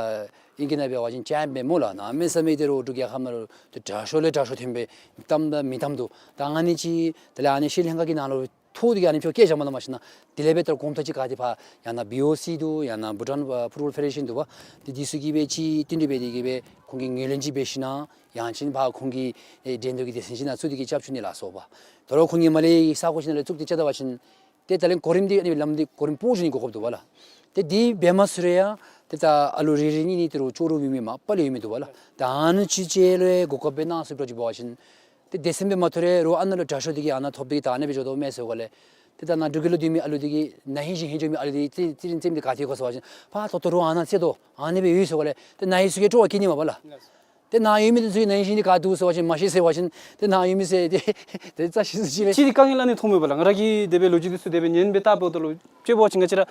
ཨིང་སྐད་ནང་འབད་བ་ཅིན་ཅེམ་པིཡན་མས་སྨོ་ལགས། གནམ་མེད་ས་མེད་ཏེ་རུང་འབྲུག་རྒྱལ་ཁབ་ནང་ལུ་ཏེ་དྲག་ཤོས་ལས་དྲག་ཤོས་ཐོན་སྦེ་གཏམ་དང་མི་གཏམ་འདུག། ད་ཨ་ནི་ཅིག་དེ་ལས་ཨ་ནི་ཤྲི་ལང་ཀ་གི་ནང་ལུ་ཐོག་འདི་གིས་ཨ་ནི་ཕྱོགས་སྐད་རྐྱབ་མ་ད་མ་ཤེས་ན། དེ་ལས་འབད་ད་གོམ་ཐག་ཅིག་ག་ཏེ་ཕར་ཡང་ན་བི་ཨོ་སི་འདུག། ཡང་ན་བྷུ་ཊཱན་ཨ་ཕུཊ་བཱོལ་ཕེ་ཌེ་རེ་ཤཱན་འདུག་པ། ཏེ་འདི་ཚུ་གིས་སྦེ་ཅིག་བསྟུན་གྲོས་འབད་དེ་གིས་སྦེ་ཁོང་གིས་ངོས་ལེན་ཅིག་འབད་ཞིན་ན་ཡང་ཅིན་ཕར་ཁོང་གི་ཨེ་འགྲན་བསྡུར་གྱི་སྡེ་ཚན་ཅིག་ནང་བཙུགས་ཏེ་གིས་རྐྱབ་བཅུག་ནི་ལགས་སོ་པ། ད་རུང་ཁོང་གིས་མར་ལས་ས་གོ་ཅིག་ནང་ལས་བཙུགས་ཏེ་རྐྱབ་ད་པ་ཅིན་ཏེ་ད་ལས་གོ་རིམ་འདི་ཨ་ནི་ལམ་འདི་གོ་རིམ་སྤོ་བཅུག་ནི་གོ་སྐབས་འདུག་པ་ལགས། ཏེ་འདི་འབད་མ་ཚུགས་རུང་ཡང་ཏེ་ད་ཨ་ལུ་རེ་རེ་གཉིས་གཉིས་ཏེ་རུང་ལྕོགས་གྲུབ་ཡོད་མི་མ་པ་ལས་ཡོད་མི་འདུག་པ་ལགས། ད་ཨ་ནི་ཅིག་ཅིག་ལུ་གོ་སྐབས་སྦེ་གནང་ཚུགསཔ་འདྲཝ་ཅིག་འབད་བ་ཅིན་ཏེ་སྡེ་ཚན་འབད་མ་ཐོབ་རུང་རུང་ཨ་ནཱ་ལུ་དྲག་ཤོས་འདི་གིས་ཨ་ནཱ་ཐོབ་སྟེ་ད་ཨ་ནི་སྦེ་འགྱོ་དོ་མས་ཟེར་གོ་ལས། ཏེ་ད་ནཱ་འབྲུག་རྒྱལ་ལུ་སྡོད་མི་ཨ་ལུ་འདི་གིས་ནཱ་ཧིང་གཞེས་ཧིང་འགྱོ་མི་ཨ་ལུ་འདི་རྩེད་རྩེད་རྩེདམ་འདི་ག་ཏེ་གོ་ཟེར་བ་ཅིན་ཕར་ད་ལྟོ་རུང་ཨ་ནཱ་རྩེད་དོ་ཨ་ནི་སྦེ་ཡོད་ཟེར་གོ་ལས། ཏེ་ནཱ་ཡོད་ས་གིས་སྤྲོ་བ་སྐྱེ་ནི་མས་པ་ལགས། ཏེ་ནཱ་ཡོད་མི་འདི་ཚུ་གི་ནཱ་ཧིང་གཞེས་ཧིང་འདི་ག་འདུག་ཟེར་བ་ཅིན་མ་ཤེས་ཟེར་བ་ཅིན་ཏེ་ནཱ་ཡོད་མི་ཟེར་ཏེ་ཏེ་རྩ་ཤེས་ས་ཅིག་ལས། ཅིག་དཀའ་ངལ་ཨ་ནི་མཐོངམ་མས་པ་ལགས། ང་ར་གིས་དེ་སྦེ་ལོ་རྒྱུས་འདི་ཚུ་དེ་སྦེ་ཉན་སྦེ་བལྟ་འབདཝ་ད་ལུ་ཅིག་འབད་བ་ཅིན་ང་བཅས་ར་ཨ་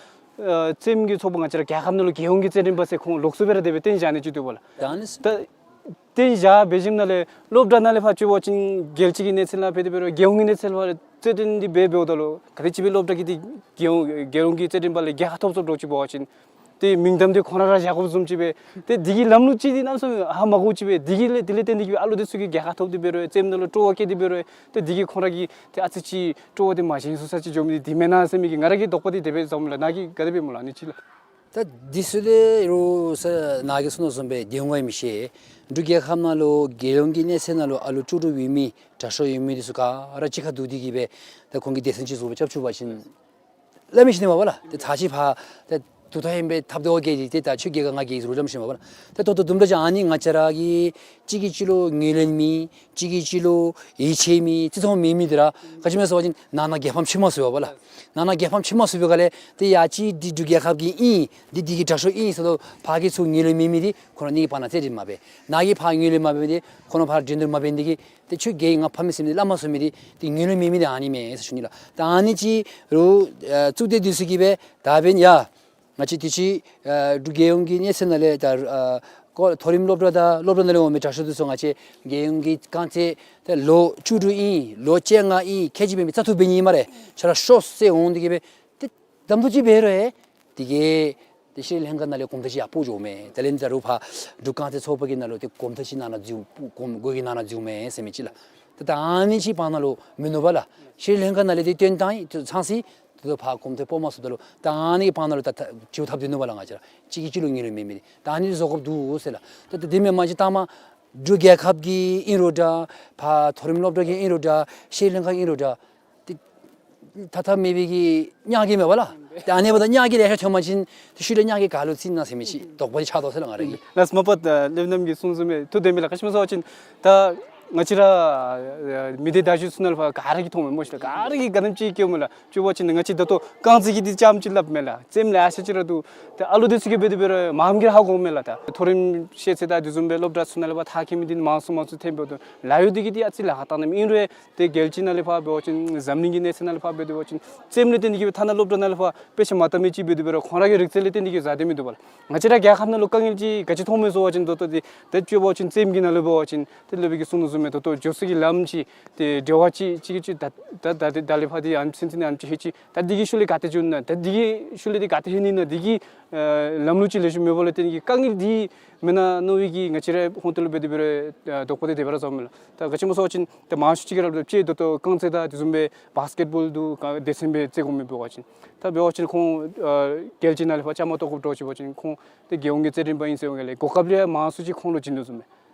རྩེདམོ་གི་ཚོགས་པ་ང་བཅས་ར་རྒྱལ་ཁབ་ནང་ལུ་རྒྱལ་ཡོངས་ཀྱི་རྩེད་འགྲན་པ་ཟེར་ཁོང་ལོགས་སུ་སྦེ་ར་དེ་སྦེ་བཏོན་བཞག་ནི་ཅིག་འདུག་པ་ལགས། ད་ཨ་ནི་ད་བཏོན་བཞག་འབད་ཞིནམ་ལས་སློབ་གྲྭ་ནང་ལས་ཕར་ཅིག་འབད་བ་ཅིན་རྒྱལ་སྤྱི་གི་གནས་ཚད་ལུ་འབད་དེ་འབད་རུང་རྒྱལ་ཡོངས་ཀྱི་གནས་ཚད་ལུ་རྩེད་འགྲན་འདི་འབད་འབདཝ་ད་ལུ་ག་དེ་ཅིག་སྦེ་སློབ་གྲྭ་གིས་འདི་རྒྱལ་ཡོངས་རྒྱལ་ཡོངས་ཀྱི་རྩེད་འགྲན་པ་ལས་རྒྱལ་ཁ་ཐོབ་ཐོབ་འདྲཝ་ཅིག་འབད་བ་ཅིན་ཏེ་མིང་གཏམ་འདི་ཁོང་ར་ར་བཞག་དགོཔ་བཟུམ་ཅིག་སྦེ་ཏེ་འདི་གི་ལམ་ལུགས་ཅིག་འདི་གནམ་མེད་ས་མེད་ཧ་མ་གོཝ་ཅིག་སྦེ། འདི་གིས་ལས་དེ་ལས་བརྟེན་ཏེ་གིས་ཨ་ལུ་འདི་ཚུ་གིས་རྒྱལ་ཁ་ཐོབ་སྟེ་འབད་རུང་རྩེདམོ་ནང་ལུ་སྤྲོ་བ་བསྐྱེད་དེ་འབད་རུང་ཏེ་འདི་གིས་ཁོང་ར་གི་ཏེ་ཨ་ཙི་ཅིག་སྤྲོ་བ་འདི་མ་བཞེངས་ཚུགས་ས་ཅིག་འགྱོ་མི་འདི་འདི་མེན་ན་ཟེར་མི་གི་ང་ར་གི་དོགས་པ་འདི་དེ་སྦེ་བཟུམ་ལགས། ནཱ་གིས་ག་དེ་སྦེ་སྨོ་ལགས་ཨ་ནི་ཅིག་ལགས། ད་འདི་ཚུ་ལས་རུང་ས་ནཱ་གིས་གསུངས་དོ་བཟུམ་སྦེ་དེ་འོང་ག་ཨིན་མི་ཤེས། འབྲུག་རྒྱལ་ཁབ་ནང་ལུ་རྒྱལ་ཡོངས་ཀྱི་གནས་ཚད་ནང་ལུ་ཨ་ལུ་ལྕོགས་གྲུབ་ཡོད་མི་དྲག་ཤོས་ཡོད་མི་འདི་ཚུ་ག་ར་གཅིག་ཁར་བསྡུ་སྟེ་གིས་སྦེ་ད་ཁོང་གིས་སྡེ་ཚན་ཅིག་བཟོ་སྦེ་རྐྱབ་བཅུག་པ་ཅིན་སླབ་མི་ཤེས་ནི་མས་པ་ལགས། ཏེ་ཚར་ཅིག་ཕར་ཏེ་དུག་ཐག་ཨིན་པས་ཐགཔ་འདི་འོ་བརྒྱལ་ཏེ་ཏེ་ད་ཁྱོད་རྒྱལ་ཁ་ང་རྒྱལ་ཟེར་རུང་སླབ་མི་ཤེས་པ་ལགས། ཏེ་ད་ལྟོ་དུམ་གྲ་ཅིག་ཨ་ནི་ང་བཅས་ར་གིས་གཅིག་གིས་གཅིག་ལུ་ངོས་ལེན་མེད། གཅིག་གིས་གཅིག་ལུ་ཡིད་ཆེས་མེད། བརྩི་མཐོང་མེད་མི་འདི་ར་ག་ཅི་སྨོ་ཟེར་བ་ཅིན་ནང་ན་རྒྱལ་ཕམ་ཆེ་མ་ཚུགས་པས་པ་ལགས། ནང་ན་རྒྱལ་ཕམ་ཆེ་མ་ཚུགས་པའི་སྒང་ལས་ཏེ་ཡ་གཅིག་འདི་འབྲུག་རྒྱལ་ཁབ་ཀྱི་ཨིན། འདི་འདི་གི་དྲག་ཤོས་ཨིན་ཟེར་ལོ་ཕར་གི་ཚུར་ངོས་ལེན་མེད་མི་འདི་ཁོ་ར་གཉིས་ཀྱི་བར་ན་རྩེད་འགྲན་མ་འབད། ནཱ་གིས་ཕར་ངོས་ལེན་མ་འབད་མི་འདི་ཁོ་ར་ཕར་འགྲན་བསྡུར་མ་འབད་ནི་འདི་གིས་ཏེ་ཁྱོད་རྒྱལ་ང་ཕམ་མས་ཟེར་མི་འདི་སླབ་མ་ཚུགས་མི་འདི་ཏེ་ངོས་ལེན་མེད་མི་འདི་ཨ་ནི་མས་ཟེར་ཞུ་ནི་ལགས། ད་ཨ་ནི་ཅིག་རུང་ཨ་གཙུག་སྡེ་འདི་ཚུ་གིས་སྦེ་ད་འབདན་ཡ་ང་བཅས་དུས་ཅི་ཨ་འབྲུག་རྒྱལ་ཡོངས་ཀྱི་གནས་ཚད་ནང་ལས་ད་ཨ་ཀོ་མཐོ་རིམ་སློབ་གྲྭ་དང་སློབ་གྲྭ་ནང་ལས་འོང་མི་དྲག་ཤོས་འདི་ཚུ་ང་བཅས་རྒྱལ་ཡོངས་ཀྱི་རྐང་རྩེད་ད་ལོ་བཅུ་དྲུག་ཨིན་ལོ་བཅོ་ལྔ་ཨིན་ཁལ་གཅིག་འབད་མི་རྩ་ཐུག་འབད་ནི་སྨ་རེ་ཆ་ར་ཤོག་ཟེར་འོང་འདི་གིས་སྦེ་ཏེ་གདམ་འཐུ་ཅིག་འབད་རུང་ཨེ་དེ་གིས་ཏེ་ཤྲི་ལང་ཀ་ནང་ལས་གོམ་ཐག་ཅིག་ཡར་སྤོ་འགྱོཝ་མས། དེ་ལས་ད་རུང་ཕར་འབྲུག་རྐང་རྩེད་ཚོགས་པ་གི་ནང་ལུ་ཏེ་གོམ་ཐག་ཅིག་ནང་ན་འཛུལ་གོམ་སྒོ་གི་ནང་ན་འཛུལཝ་མས་ཟེར་མི་ཅིག་ལགས། ཏེ་ད་ཨ་ནི་ཅིག་བར་ན་ལུ་མིན་ནུག་པ་ལགས། ཤྲི་ལང་ཀ་ནང་ལས་ཏེ་བཏོན་བཏང་ཡི་ཚང་སོ་ཡི། ད་ལྟོ་ཕར་གོམ་ཐག་སྤོ་མ་ཚུགསཔ་ད་ལུ་ད་ཨ་ནི་གི་བར་ན་ལུ་ད་ད་བྱིའུ་འཐབ་སྡོད་ནུག་པ་ལགས། ང་བཅས་ར་གཅིག་གིས་གཅིག་ལུ་ངོས་ལེན་མེད་མི་འདི་ད་ཨ་ནི་བཟོ་དགོཔ་འདུག་ཟེར་ལགས། ད་ད་དེ་མེན་པར་ཅིག་ལྟ་མ་འབྲུག་རྒྱལ་ཁབ་ཀྱི་ཨིན་རུང་འདྲ་ཕར་མཐོ་རིམ་སློབ་གྲྭ་གི་ཨིན་རུང་འདྲ་ཤྲི་ལང་ཀ་ཨིན་རུང་འདྲ་ཏེ་ཐ་ཐ་མེད་པའི་གི་གཉའ་རྒོད་མས་པ་ལགས། ཏེ་ཨ་ནི་འབདཝ་ད་གཉའ་རྒོད་ལེ་ཤ་ཐོན་པ་ཅིན་ཏེ་ཤུལ་ལས་གཉའ་རྒོད་ག་ལུ་བརྩི་ནི་ན་ཟེར་མི་ཅིག་དོགས་པ་ཅིག་ཆགས་དོ་ཟེར་ལགས་ང་ར་གི། ལགས་སོ་མ་པ་ད་སློབ་གནམ་གྱིས་གསུངས་གསུངསམ་མས། ཐུགས་བདེན་མས་ལགས། ག་ཅི་སྨོ་ཟེར་བ་ཅིན་ད་ང་བཅས་ར་མི་སྡེ་བརྡ་བརྒྱུད་ཚུ་ནང་ལུ་ཕར་ག་ར་གིས་མཐོངམ་མས་སྨོ་ཤིག་ལགས། ག་ར་གིས་ག་དེམ་ཅིག་སྐྱེཝ་མས་ལགས། ཅིག་འབད་བ་ཅིན་ང་བཅས་ད་ལྟོ་རྐང་རྩེད་ཀྱི་འདི་རྐྱངམ་ཅིག་སླབ་མས་ལགས། རྩེདམོ་ལེ་ཤ་ཅིག་ར་འདུག། ཏེ་ཨ་ལུ་འདི་ཚུ་གིས་འབད་དེ་འབད་རུང་མངམ་གིས་ར་ཧ་གོཝ་མས་ལགས། ད་མཐོ་རིམ་ཤེས་ཚད་དང་དེ་བཟུམ་སྦེ་སློབ་གྲྭ་ཚུ་ནང་ལས་ཕར་མཐར་འཁྱོལ་མི་འདི་མང་སུ་མང་སུ་ཐོན་འབདཝ་ད་ལཱ་གཡོག་འདི་གིས་འདི་ཨ་ཙི་ལཱ་ཁག་བཏང་ནི་ཨིན་རུང་ཏེ་རྒྱལ་སྤྱི་ནང་ལས་ཕར་འབད་བ་ཅིན་འཛམ་གླིང་གི་གནས་ཚད་ནང་ལས་ཕར་འབད་དེ་འབད་བ་ཅིན་རྩེདམོ་ལས་བརྟེན་ཏེ་གིས་ཐ་ན་སློབ་གྲྭ་ནང་ལས་ཕར་དཔེ་ཆ་མ་བལྟ་མི་ཅིག་འབད་དེ་འབད་རུང་ཁོང་ར་གི་རིག་རྩལ་ལས་བརྟེན་ཏེ་གིས་བཟའ་སྡོད་མི་འདུག་པ་ལགས། ང་བཅས་ར་རྒྱལ་ཁབ་ནང་ལུ་དཀའ་ངལ་ཅིག་ག་ཅི་མཐོངམ་མས་ཟེར་བ་ཅིན་ད་ལྟོ་འདི་ད་ཅིག་འབད་བ་ཅིན་རྩེདམོ་གི་ནང་ལུ་འབད་བ་ཅིན་ཏེ་སློབ་དཔོན་གྱིས་གསུངས་དོ་བཟུམ་སྦེ་ད་ལྟོ་འགྱོ་ས་གི་ལམ་ཅིག་ཏེ་འབྲེལ་བ་ཅིག་གཅིག་གིས་གཅིག་ད་ད་ད་ད་ལས་ཕར་འདི་ཨ་ནེམ་ཅིག་ཨ་ནེམ་ཅིག་ཧེ་ཅིག་ད་འདི་གི་ཤུལ་ལས་ག་ཏེ་འགྱོ་ནི་ན་ད་འདི་གི་ཤུལ་ལས་འདི་ག་ཏེ་ལྷོད་ནི་ན་འདི་གི་ཨེ་ལམ་ལུགས་ཅིག་ལེགས་ཤོམ་མེད་པ་ལས་བརྟེན་ཏེ་གིས་དཀའ་ངལ་འདི་མེན་ན་མནོ་བའི་གི་ང་བཅས་ར་ཧོང་ཏོ་ལུ་འབད་དེ་འབད་རུང་ཨེ་དོགས་པ་འདི་དེ་སྦེ་ར་བཟོཝ་མས་ལགས། ད་ག་ཅི་སྨོ་ཟེར་བ་ཅིན་ད་མང་ཤོས་ཅིག་གིས་ར་ད་ཅིག་ད་ལྟོ་རྐང་རྩེད་དང་དེ་བཟུམ་སྦེ་བཱསི་ཀེཊ་བཱོལ་འདུག་ག་སྡེ་ཚན་སྦེ་རྩེད་དགོ་མི་འབད་བ་ཅིན་ད་འབད་བ་ཅིན་ཁོང་ཨེ་རྒྱལ་སྤྱི་ནང་ལས་ཕར་བཅའ་མར་གཏོགས་དགོཔ་འདྲཝ་ཅིག་འབད་བ་ཅིན་ཁོང་ཏེ་རྒྱལ་ཡོངས་ཀྱི་རྩེད་འགྲན་པ་ཨིན་ཟེར་འོང་ག་ལས་གོ་སྐབས་ལས་མང་སུ་ཅིག་ཁོང་ལུ་བྱིན་དོ་བཟུམ་སྦེ།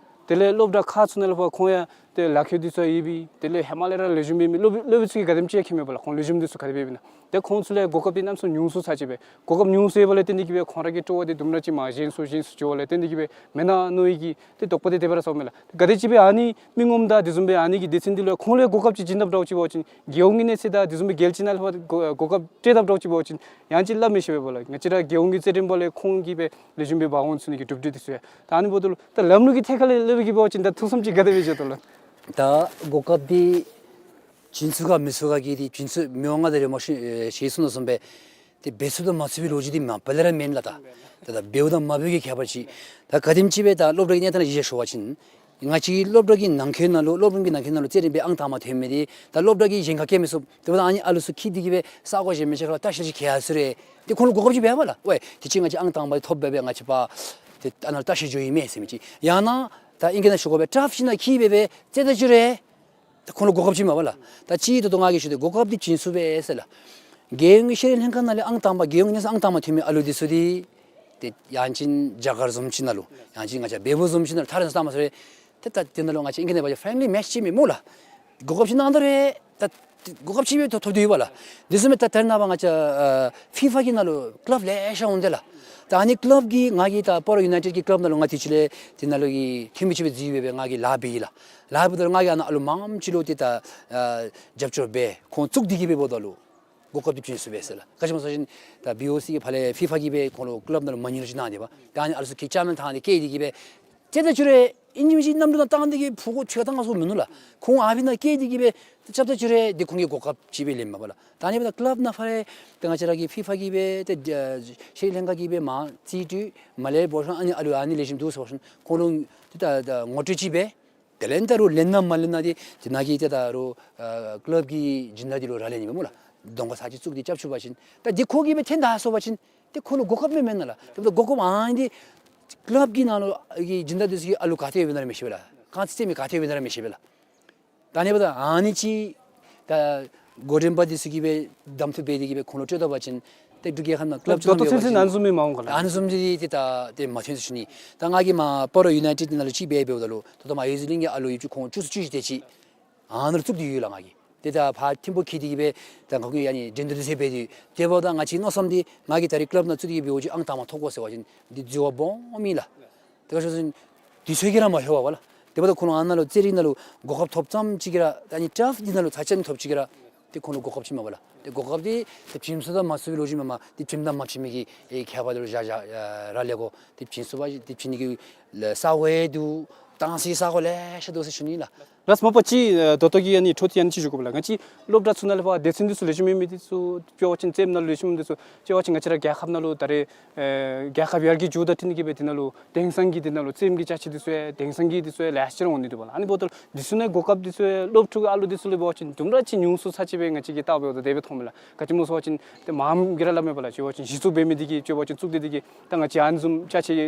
དེ་ལས་སློབ་གྲྭ་ཁག་ཚུ་ནང་ལས་ཕར་ཁོང་ཡང་ ཏེ་ལཱ་ཁག་འདི་ཚུ་ཡོད་པའི་དེ་ལས་ཧེ་མ་ལས་ར་ལེགས་ཤོམ་འབད་མི་སློབ་སློབ་དཔོན་ཚུ་གིས་ག་དེམ་ཅིག་མཁྱེན་མས་པ་ལགས། ཁོང་ལེགས་ཤོམ་འདི་ཚུ་ག་དེ་སྦེ་འབད་ན། ཏེ་ཁོང་ཚུ་ལས་གོ་སྐབས་འདི་གནམ་མེད་ས་མེད་ཉུང་སུ་ཚར་ཅིག་སྦེ། གོ་སྐབས་ཉུང་སུ་ཡོདཔ་ལས་བརྟེན་ཏེ་གིས་སྦེ་ཁོང་ར་གི་སྤྲོ་བ་འདི་དུམ་གྲ་ཅིག་མར་ཞན་སོང་ཞན་སོང་འགྱོཝ་ལས་བརྟེན་ཏེ་གིས་སྦེ་མེན་ན་མནོ་ཡི་གི་ཏེ་དོགས་པ་འདི་དེ་སྦེ་ར་ཟཝ་མས་ལགས། ག་དེམ་ཅིག་སྦེ་ཨ་ནི་མི་ངོམ་དང་དེ་བཟུམ་སྦེ་ཨ་ནི་གི་སྡེ་ཚན་འདི་ལུ་ཁོང་ལུ་གོ་སྐབས་ཅིག་བྱིན་དཔ་འདྲཝ་ཅིག་འབད་བ་ཅིན་རྒྱལ་ཡོངས་ཀྱི་གནས་ཚད་དང་དེ་བཟུམ་སྦེ་རྒྱལ་སྤྱི་ནང་ལུ་གོ་གོ་སྐབས་སྤྲོད་དཔ་འདྲཝ་ཅིག་འབད་བ་ཅིན་ཡང་ཅིན་སླབ་མི་ཤེས་པས་པ་ལགས། ང་བཅས་ར་རྒྱལ་ཡོངས་ཀྱི་རྩེད་འགྲན་པ་ལས་ཁོང་གིས་སྦེ་ལེགས་ཤོམ་སྦེ་འབག་འོང་ཚུགས་ནི་གི་གྲུབ་འབྲས་འདི་ཚུ་ཡང་། ད་ཨ་ནི་འབདཝ་ད་ལུ་ད་ལམ་ལུགས་ཀྱི་ཐད་ཁར་ལས་སླབ་པའི་གི་འབད་བ་ཅིན་ད་ཐུགས་བསམ་ཅིག་ག་དེ་སྦེ་བཞེས་དོ་ལགས། ད་གོ་སྐབས་འདི་བྱིན་ཚུགས་ག་མི་ཚུགས་ག་གི་འདི་བྱིན་ཚུགས་མི་འོང་ང་ད་རེས་མ་ཤེས་ཨེ་ཤེས་སོང་ན་བཟུམ་སྦེ་ཏེ་འབད་ཚུགས་དང་མ་ཚུགས་པའི་ལོ་རྒྱུས་འདི་མ་པ་ལས་ར་མེན་ལགས། ད་ད་ད་འབདཝ་དང་མ་འབདཝ་གི་ཁྱད་པར་ཅིག། ད་ག་དེམ་ཅིག་སྦེ་ད་སློབ་གྲྭ་གི་གནས་སྟངས་ལུ་གཞི་བཞག་ཞུ་བ་ཅིན་ང་བཅས་སློབ་གྲྭ་གི་ནང་འཁོད་ནང་ལུ་སློབ་རིམ་གྱི་ནང་འཁོད་ནང་ལུ་རྩེད་རིམ་སྦེ་ཨང་དང་པ་ཐོན་མི་འདི་ད་སློབ་གྲྭ་གིས་གཞན་ཁར་བསྐྱལ་མི་ཚུགས། དེ་འབདཝ་ད་ཨ་ནི་ཨ་ལུ་ཚུ་འཁྱིད་དེ་གིས་སྦེ་ས་གོ་གཞན་མི་ཅིག་ཁར་ལྟ་བཤལ་ཅིག་འཁྱིད་ཡར་སོང་རུང་ཏེ་ཁོང་ལུ་གོ་སྐབས་ཅིག་འབད་བས་ལགས། ཝའེ་དུས་ཅི་ང་བཅས་ཨང་དང་པ་ཐོབ་སྦེ་སྦེ་ང་བཅས་པ་ཏེ་ཨ་ནཱ་ལྟ་བཤལ་འགྱོཝ་ཨིན་མས་ཟེར་མི་ཅིག། ཡང་ན་ད་ཨིང་སྐད་ནང་ཞུ་དགོ་པའི་ཊརཕ་ཅིག་ནང་འཁྱིད་སྦེ་སྦེ་རྩེད་ད་བཅུག་རུང་ད་ཁོང་ལུ་གོ་སྐབས་ཅིག་མས་པ་ལགས། ད་ཅི་ད་ལྟོ་ང་གིས་ཞུ་དོ་གོ་སྐབས་འདི་བྱིན་ཚུགས་པས་ཟེར་ལགས། རྒྱལ་ཡོངས་ཀྱི་ཤེས་རིག་ལྷན་ཁག་ནང་ལས་ཨང་དང་པ་རྒྱལ་ཡོངས་ཀྱི་གནས་ཚད་ཨང་དང་པ་ཐོན་མི་ཨ་ལུ་འདི་ཚུ་འདི་ཏེ་ཡང་ཅིན་རྒྱ་གར་བཟུམ་ཅིག་ནང་ལུ་ཡང་ཅིན་ང་བཅས་བལ་པོ་བཟུམ་ཅིག་ནང་ལུ་ཐ་རེ་ནང་ལྟ་མ་ཚུགས་རུང་ཏེ་ད་དེ་ནང་ལུ་ང་བཅས་ཨིང་སྐད་ནང་འབད་བ་ཅིན་ཕྲེན་ལི་མེ་ཆི་ཅིག་མས་སྨོ་ལགས། གོ་སྐབས་ཅིག་གནང་ད་རུང་ད་གོ་སྐབས་ཅིག་སྦེ་ཐོབ་ཐོབ་སྟེ་ཡོད་པ་ལགས། དེ་བཟུམ་སྦེ་ད་ད་རེས་ནངས་པ་ང་བཅས་ཨ་ཕི་ཕ་གི་ནང་ལུ་ཀི་ལབ་ལེ་ཤ་འོང་དེས་ལགས། ད་ཨ་ནི་ཀི་ལབ་ཀྱི་ང་གིས་ད་སྤ་རོ་ཡུ་ནའི་ཊེཌ་ཀྱི་ཀི་ལབ་ནང་ལུ་ང་དུས་ཅི་ལས་དེ་ནང་ལུ་གི་འཐུས་མི་ཅིག་སྦེ་འཛུལ་སྦེ་སྦེ་ང་གིས་ལཱ་འབད་ཡི་ལགས། ལཱ་འབདཝ་ད་ལུ་ང་གིས་ཨ་ནཱ་ཨ་ལུ་མངམ་ཅིག་ལུ་ཏེ་ད་ཨ་རྒྱབ་སྐྱོར་འབད་ཁོང་བཙུགས་ཏེ་གིས་སྦེ་འབདཝ་ད་ལུ་གོ་སྐབས་འདི་བྱིན་ཚུགས་པས་ཟེར་ལགས། ག་ཅི་སྨོ་ཟེར་བ་ཅིན་ད་བི་ཨོ་སི་གི་ཕར་ལས་ཕི་ཕ་གིས་སྦེ་ཁོང་ལུ་ཀི་ལབ་ནང་ལུ་མ་དངུལ་ཅིག་གནང་སྟེ་པ། ད་ཨ་ནི་ཨ་ལུ་ཚུ་གིས་བཅའ་མར་བཏང་སྟེ་བསྐྱལ་ཏེ་གིས་སྦེ་རྩེད་ད་བཅུག་རུང་ཨིན་ཅི་མིན་ཅི་གནམ་གྲུ་ནང་བཏང་སྟེ་གིས་འཕུར་དགོ་ཁྱོད་བཏང་དགོ་ཟེར་མིན་འདུག་ལགས། ཁོང་ཨ་ཕི་ནང་བསྐྱལ་ཏེ་གིས་སྦེ་རྩེད་ད་བཅུག་རུང་འདི་ཁོང་གིས་གོ་སྐབས་ཅིག་སྦེ་ལེནམ་མས་པ་ལགས། ད་ཨ་ནི་འབདཝ་ད་ཀི་ལབ་ནང་ཕར་ལས་ད་ང་བཅས་ར་གི་ཕི་ཕ་གིས་སྦེ་ཏེ་ཤེས་རིག་ལྷན་ཁག་གིས་སྦེ་མར་རྩིས་སྤྲོད་མར་ལས་འབད་ཞིནམ་ཨ་ནི་ཨ་ལུ་ཨ་ནི་ལེགས་ཤོམ་འདུག་ཟེར་བ་ཅིན་ཁོང་ལུ་ཏེ་ད་ད་ངོ་སྤྲོད་ཅིག་འབད། དེ་ལས་ད་རུང་ལེན་ན་མ་ལེན་ན་འདི་དེ་ནང་གི་ཏེ་ད་རུང་ཨ་ཀི་ལབ་ཀྱི་སྦྱིན་བདག་འདི་ལུ་རག་ལས་ནི་མས་སྨོ་ལགས། གདོང་ཁར་ཚར་ཅིག་བཙུགས་ཏེ་རྐྱབ་ཚུགས་པ་ཅིན་ད་འདི་ཁོ་གིས་སྦེ་འཐེན་ད་སོང་པ་ཅིན་ཏེ་ཁོ་ལུ་གོ་སྐབས་མེན་མེན་ན་ལགས། ཏེ་གོ་སྐབས་ཨ་ནི་འདི་ཀི་ལབ་ཀྱི་ནང་ལུ་གི་སྦྱིན་བདག་འདི་ཚུ་གི་ཨ་ལུ་ག་ཏེ་ཡོདཔ་ཨིན་ན་ར་མི་ཤེས་པས་ལགས། ག་ཏེ་རྩེད་མི་ག་ཏེ་ཡོདཔ་ཨིན་ན་ར་མི་ཤེས་པས་ལགས། ད་ཨ་ནི་འབདཝ་ད་ཨ་ནི་ཅིག་ད་འགོ་འདྲེན་པ་འདི་ཚུ་གིས་སྦེ་གདམ་འཐུ་འབད་དེ་གིས་སྦེ་ཁོང་ལུ་སྤྲོད་ད་པ་ཅིན་ཏེ་འབྲུག་རྒྱལ་ཁབ་ནང་ཀི་ལབ་ད་ལྟོ་ཚུན་ཚོད་ཨ་ནི་བཟུམ་མི་མ་འོང་ག་ལགས། ཨ་ནི་བཟུམ་འདི་ཏེ་ད་ཏེ་མ་ཐོན་ཟེར་ཞུ་ནི། ད་ང་གིས་མར་སྤ་རོ་ཡུ་ནའི་ཊེཌ་ནང་ལུ་ཅིག་འབད་འབདཝ་ད་ལུ་ད་ལྟོ་མར་ཡོད་ཟེར་ལིང་གི་ཨ་ལུ་ཡོད་ཅུ་ཁོང་བཅུ་གསུམ་བཅུ་བཞི་དེ་ཅིག་ཨ་ནཱ་ལུ་བཙུགས་ཏེ་ཡོད་ལགས་ང་གིས། ཏེ་ད་ཕར་ཐིམ་ཕུག་འཁྱིད་དེ་གིས་སྦེ་ད་ང་གིས་ཨ་ནི་འགྲན་བསྡུར་འདི་ཚུ་འབད་དེ་དེ་འབདཝ་ད་ང་བཅས་མནོ་བསམ་འདི་ང་གིས་ད་རེས་ཀི་ལབ་ནང་བཙུགས་ཏེ་གིས་འབད་བ་ཅིན་ཨང་དང་པ་ཐོབ་དགོ་ཟེར་བ་ཅིན་འདི་འཛོལ་བ་སྦོམ་ཨིན་ལགས། དེ་ག་ཅི་སྨོ་ཟེར་བ་ཅིན་དུས་ཚོད་ཀྱིས་ར་མ་ལྷོད་པས་ལགས། དེ་འབདཝ་ད་ཁོང་ལུ་ཨ་ནཱ་ལུ་རྩེད་རིགས་ནང་ལུ་གོ་སྐབས་ཐོབ་ཙམ་ཅིག་གིས་ར་ད་ཨ་ནི་ཊརཕ་འདི་ནང་ལུ་ཚར་ཅིག་ཨ་ནི་ཐོབ་ཅིག་གིས་ར་ཏེ་ཁོང་ལུ་གོ་སྐབས་ཅིག་མས་པ་ལགས། ཏེ་གོ་སྐབས་འདི་ཏེ་བྱིན་ཚུགས་དང་མ་ཚུགས་པའི་ལོ་རྒྱུས་མེན་པར་ཏེ་བྱིནམ་དང་མ་བྱིནམ་གྱི་ཨེ་ཁྱད་པར་འདི་ལུ་བཞག་བཞག་ཨ་ར་ལས་དགོ། ཏེ་བྱིན་ཚུགས་པ་ཏེ་བྱིན་ནི་གི་ལ་ས་གོ་ཡང་འདུག། བཏང་སའི་ས་གོ་ལེ་ཤ་འདུག་ཟེར་ཞུ་ནི་ལགས། ལགས་སོ། མ་པ་ཅིག་ཨ་ད་ལྟོ་གི་ཨ་ནི་འཕྲོ་མཐུད་ཨ་ནི་ཅིག་ཞུ་དགོ་པས་ལགས། ང་བཅས་སློབ་གྲྭ་ཚུ་ནང་ལས་ཕར་སྡེ་ཚན་འདི་ཚུ་ལེགས་ཤོམ་ཡོད་མི་འདི་ཚུ་འབད་བ་ཅིན་རྩེདམོ་ནང་ལུ་ལེགས་ཤོམ་འདི་ཚུ་འབད་བ་ཅིན་ང་བཅས་ར་རྒྱལ་ཁབ་ནང་ལུ་ད་རེས་ཨེ་རྒྱལ་ཁབ་ཡར་རྒྱས་འགྱོཝ་དང་འཁྲིལ་ནི་གིས་སྦེ་དེ་ནང་ལུ་དེང་སང་གི་དེ་ནང་ལུ་རྩེདམོ་གི་ཅ་ཆས་འདི་ཚུ་ཡང་དེང་སང་གི་འདི་ཚུ་ཡང་ལེ་ཤ་ཅིག་ར་འོང་ནི་འདུག་པ་ལགས། ཨ་ནི་འབདཝ་ད་འདི་ཚུ་ནང་གོ་སྐབས་འདི་ཚུ་ཡང་སློབ་ཕྲུག་ཨ་ལུ་འདི་ཚུ་ལུ་འབད་བ་ཅིན་དུམ་གྲ་ཅིག་ཉུང་སུ་ཚར་ཅིག་སྦེ་ང་བཅས་ཀྱིས་བལྟཝ་ད་དེ་སྦེ་མཐོངམ་མས་ལགས། ག་ཅི་སྨོ་ཟེར་བ་ཅིན་ཏེ་མངམ་གིས་ར་སླབ་མས་པ་ལགས། ཅིག་འབད་བ་ཅིན་གཞི་བཙུགས་འབད་མི་འདི་གིས་ཅིག་འབད་བ་ཅིན་བཙུགས་ཏེ་འདི་གིས་ད་ང་བཅས་ཨ་ནི་བཟུམ་ཅ་ཆས་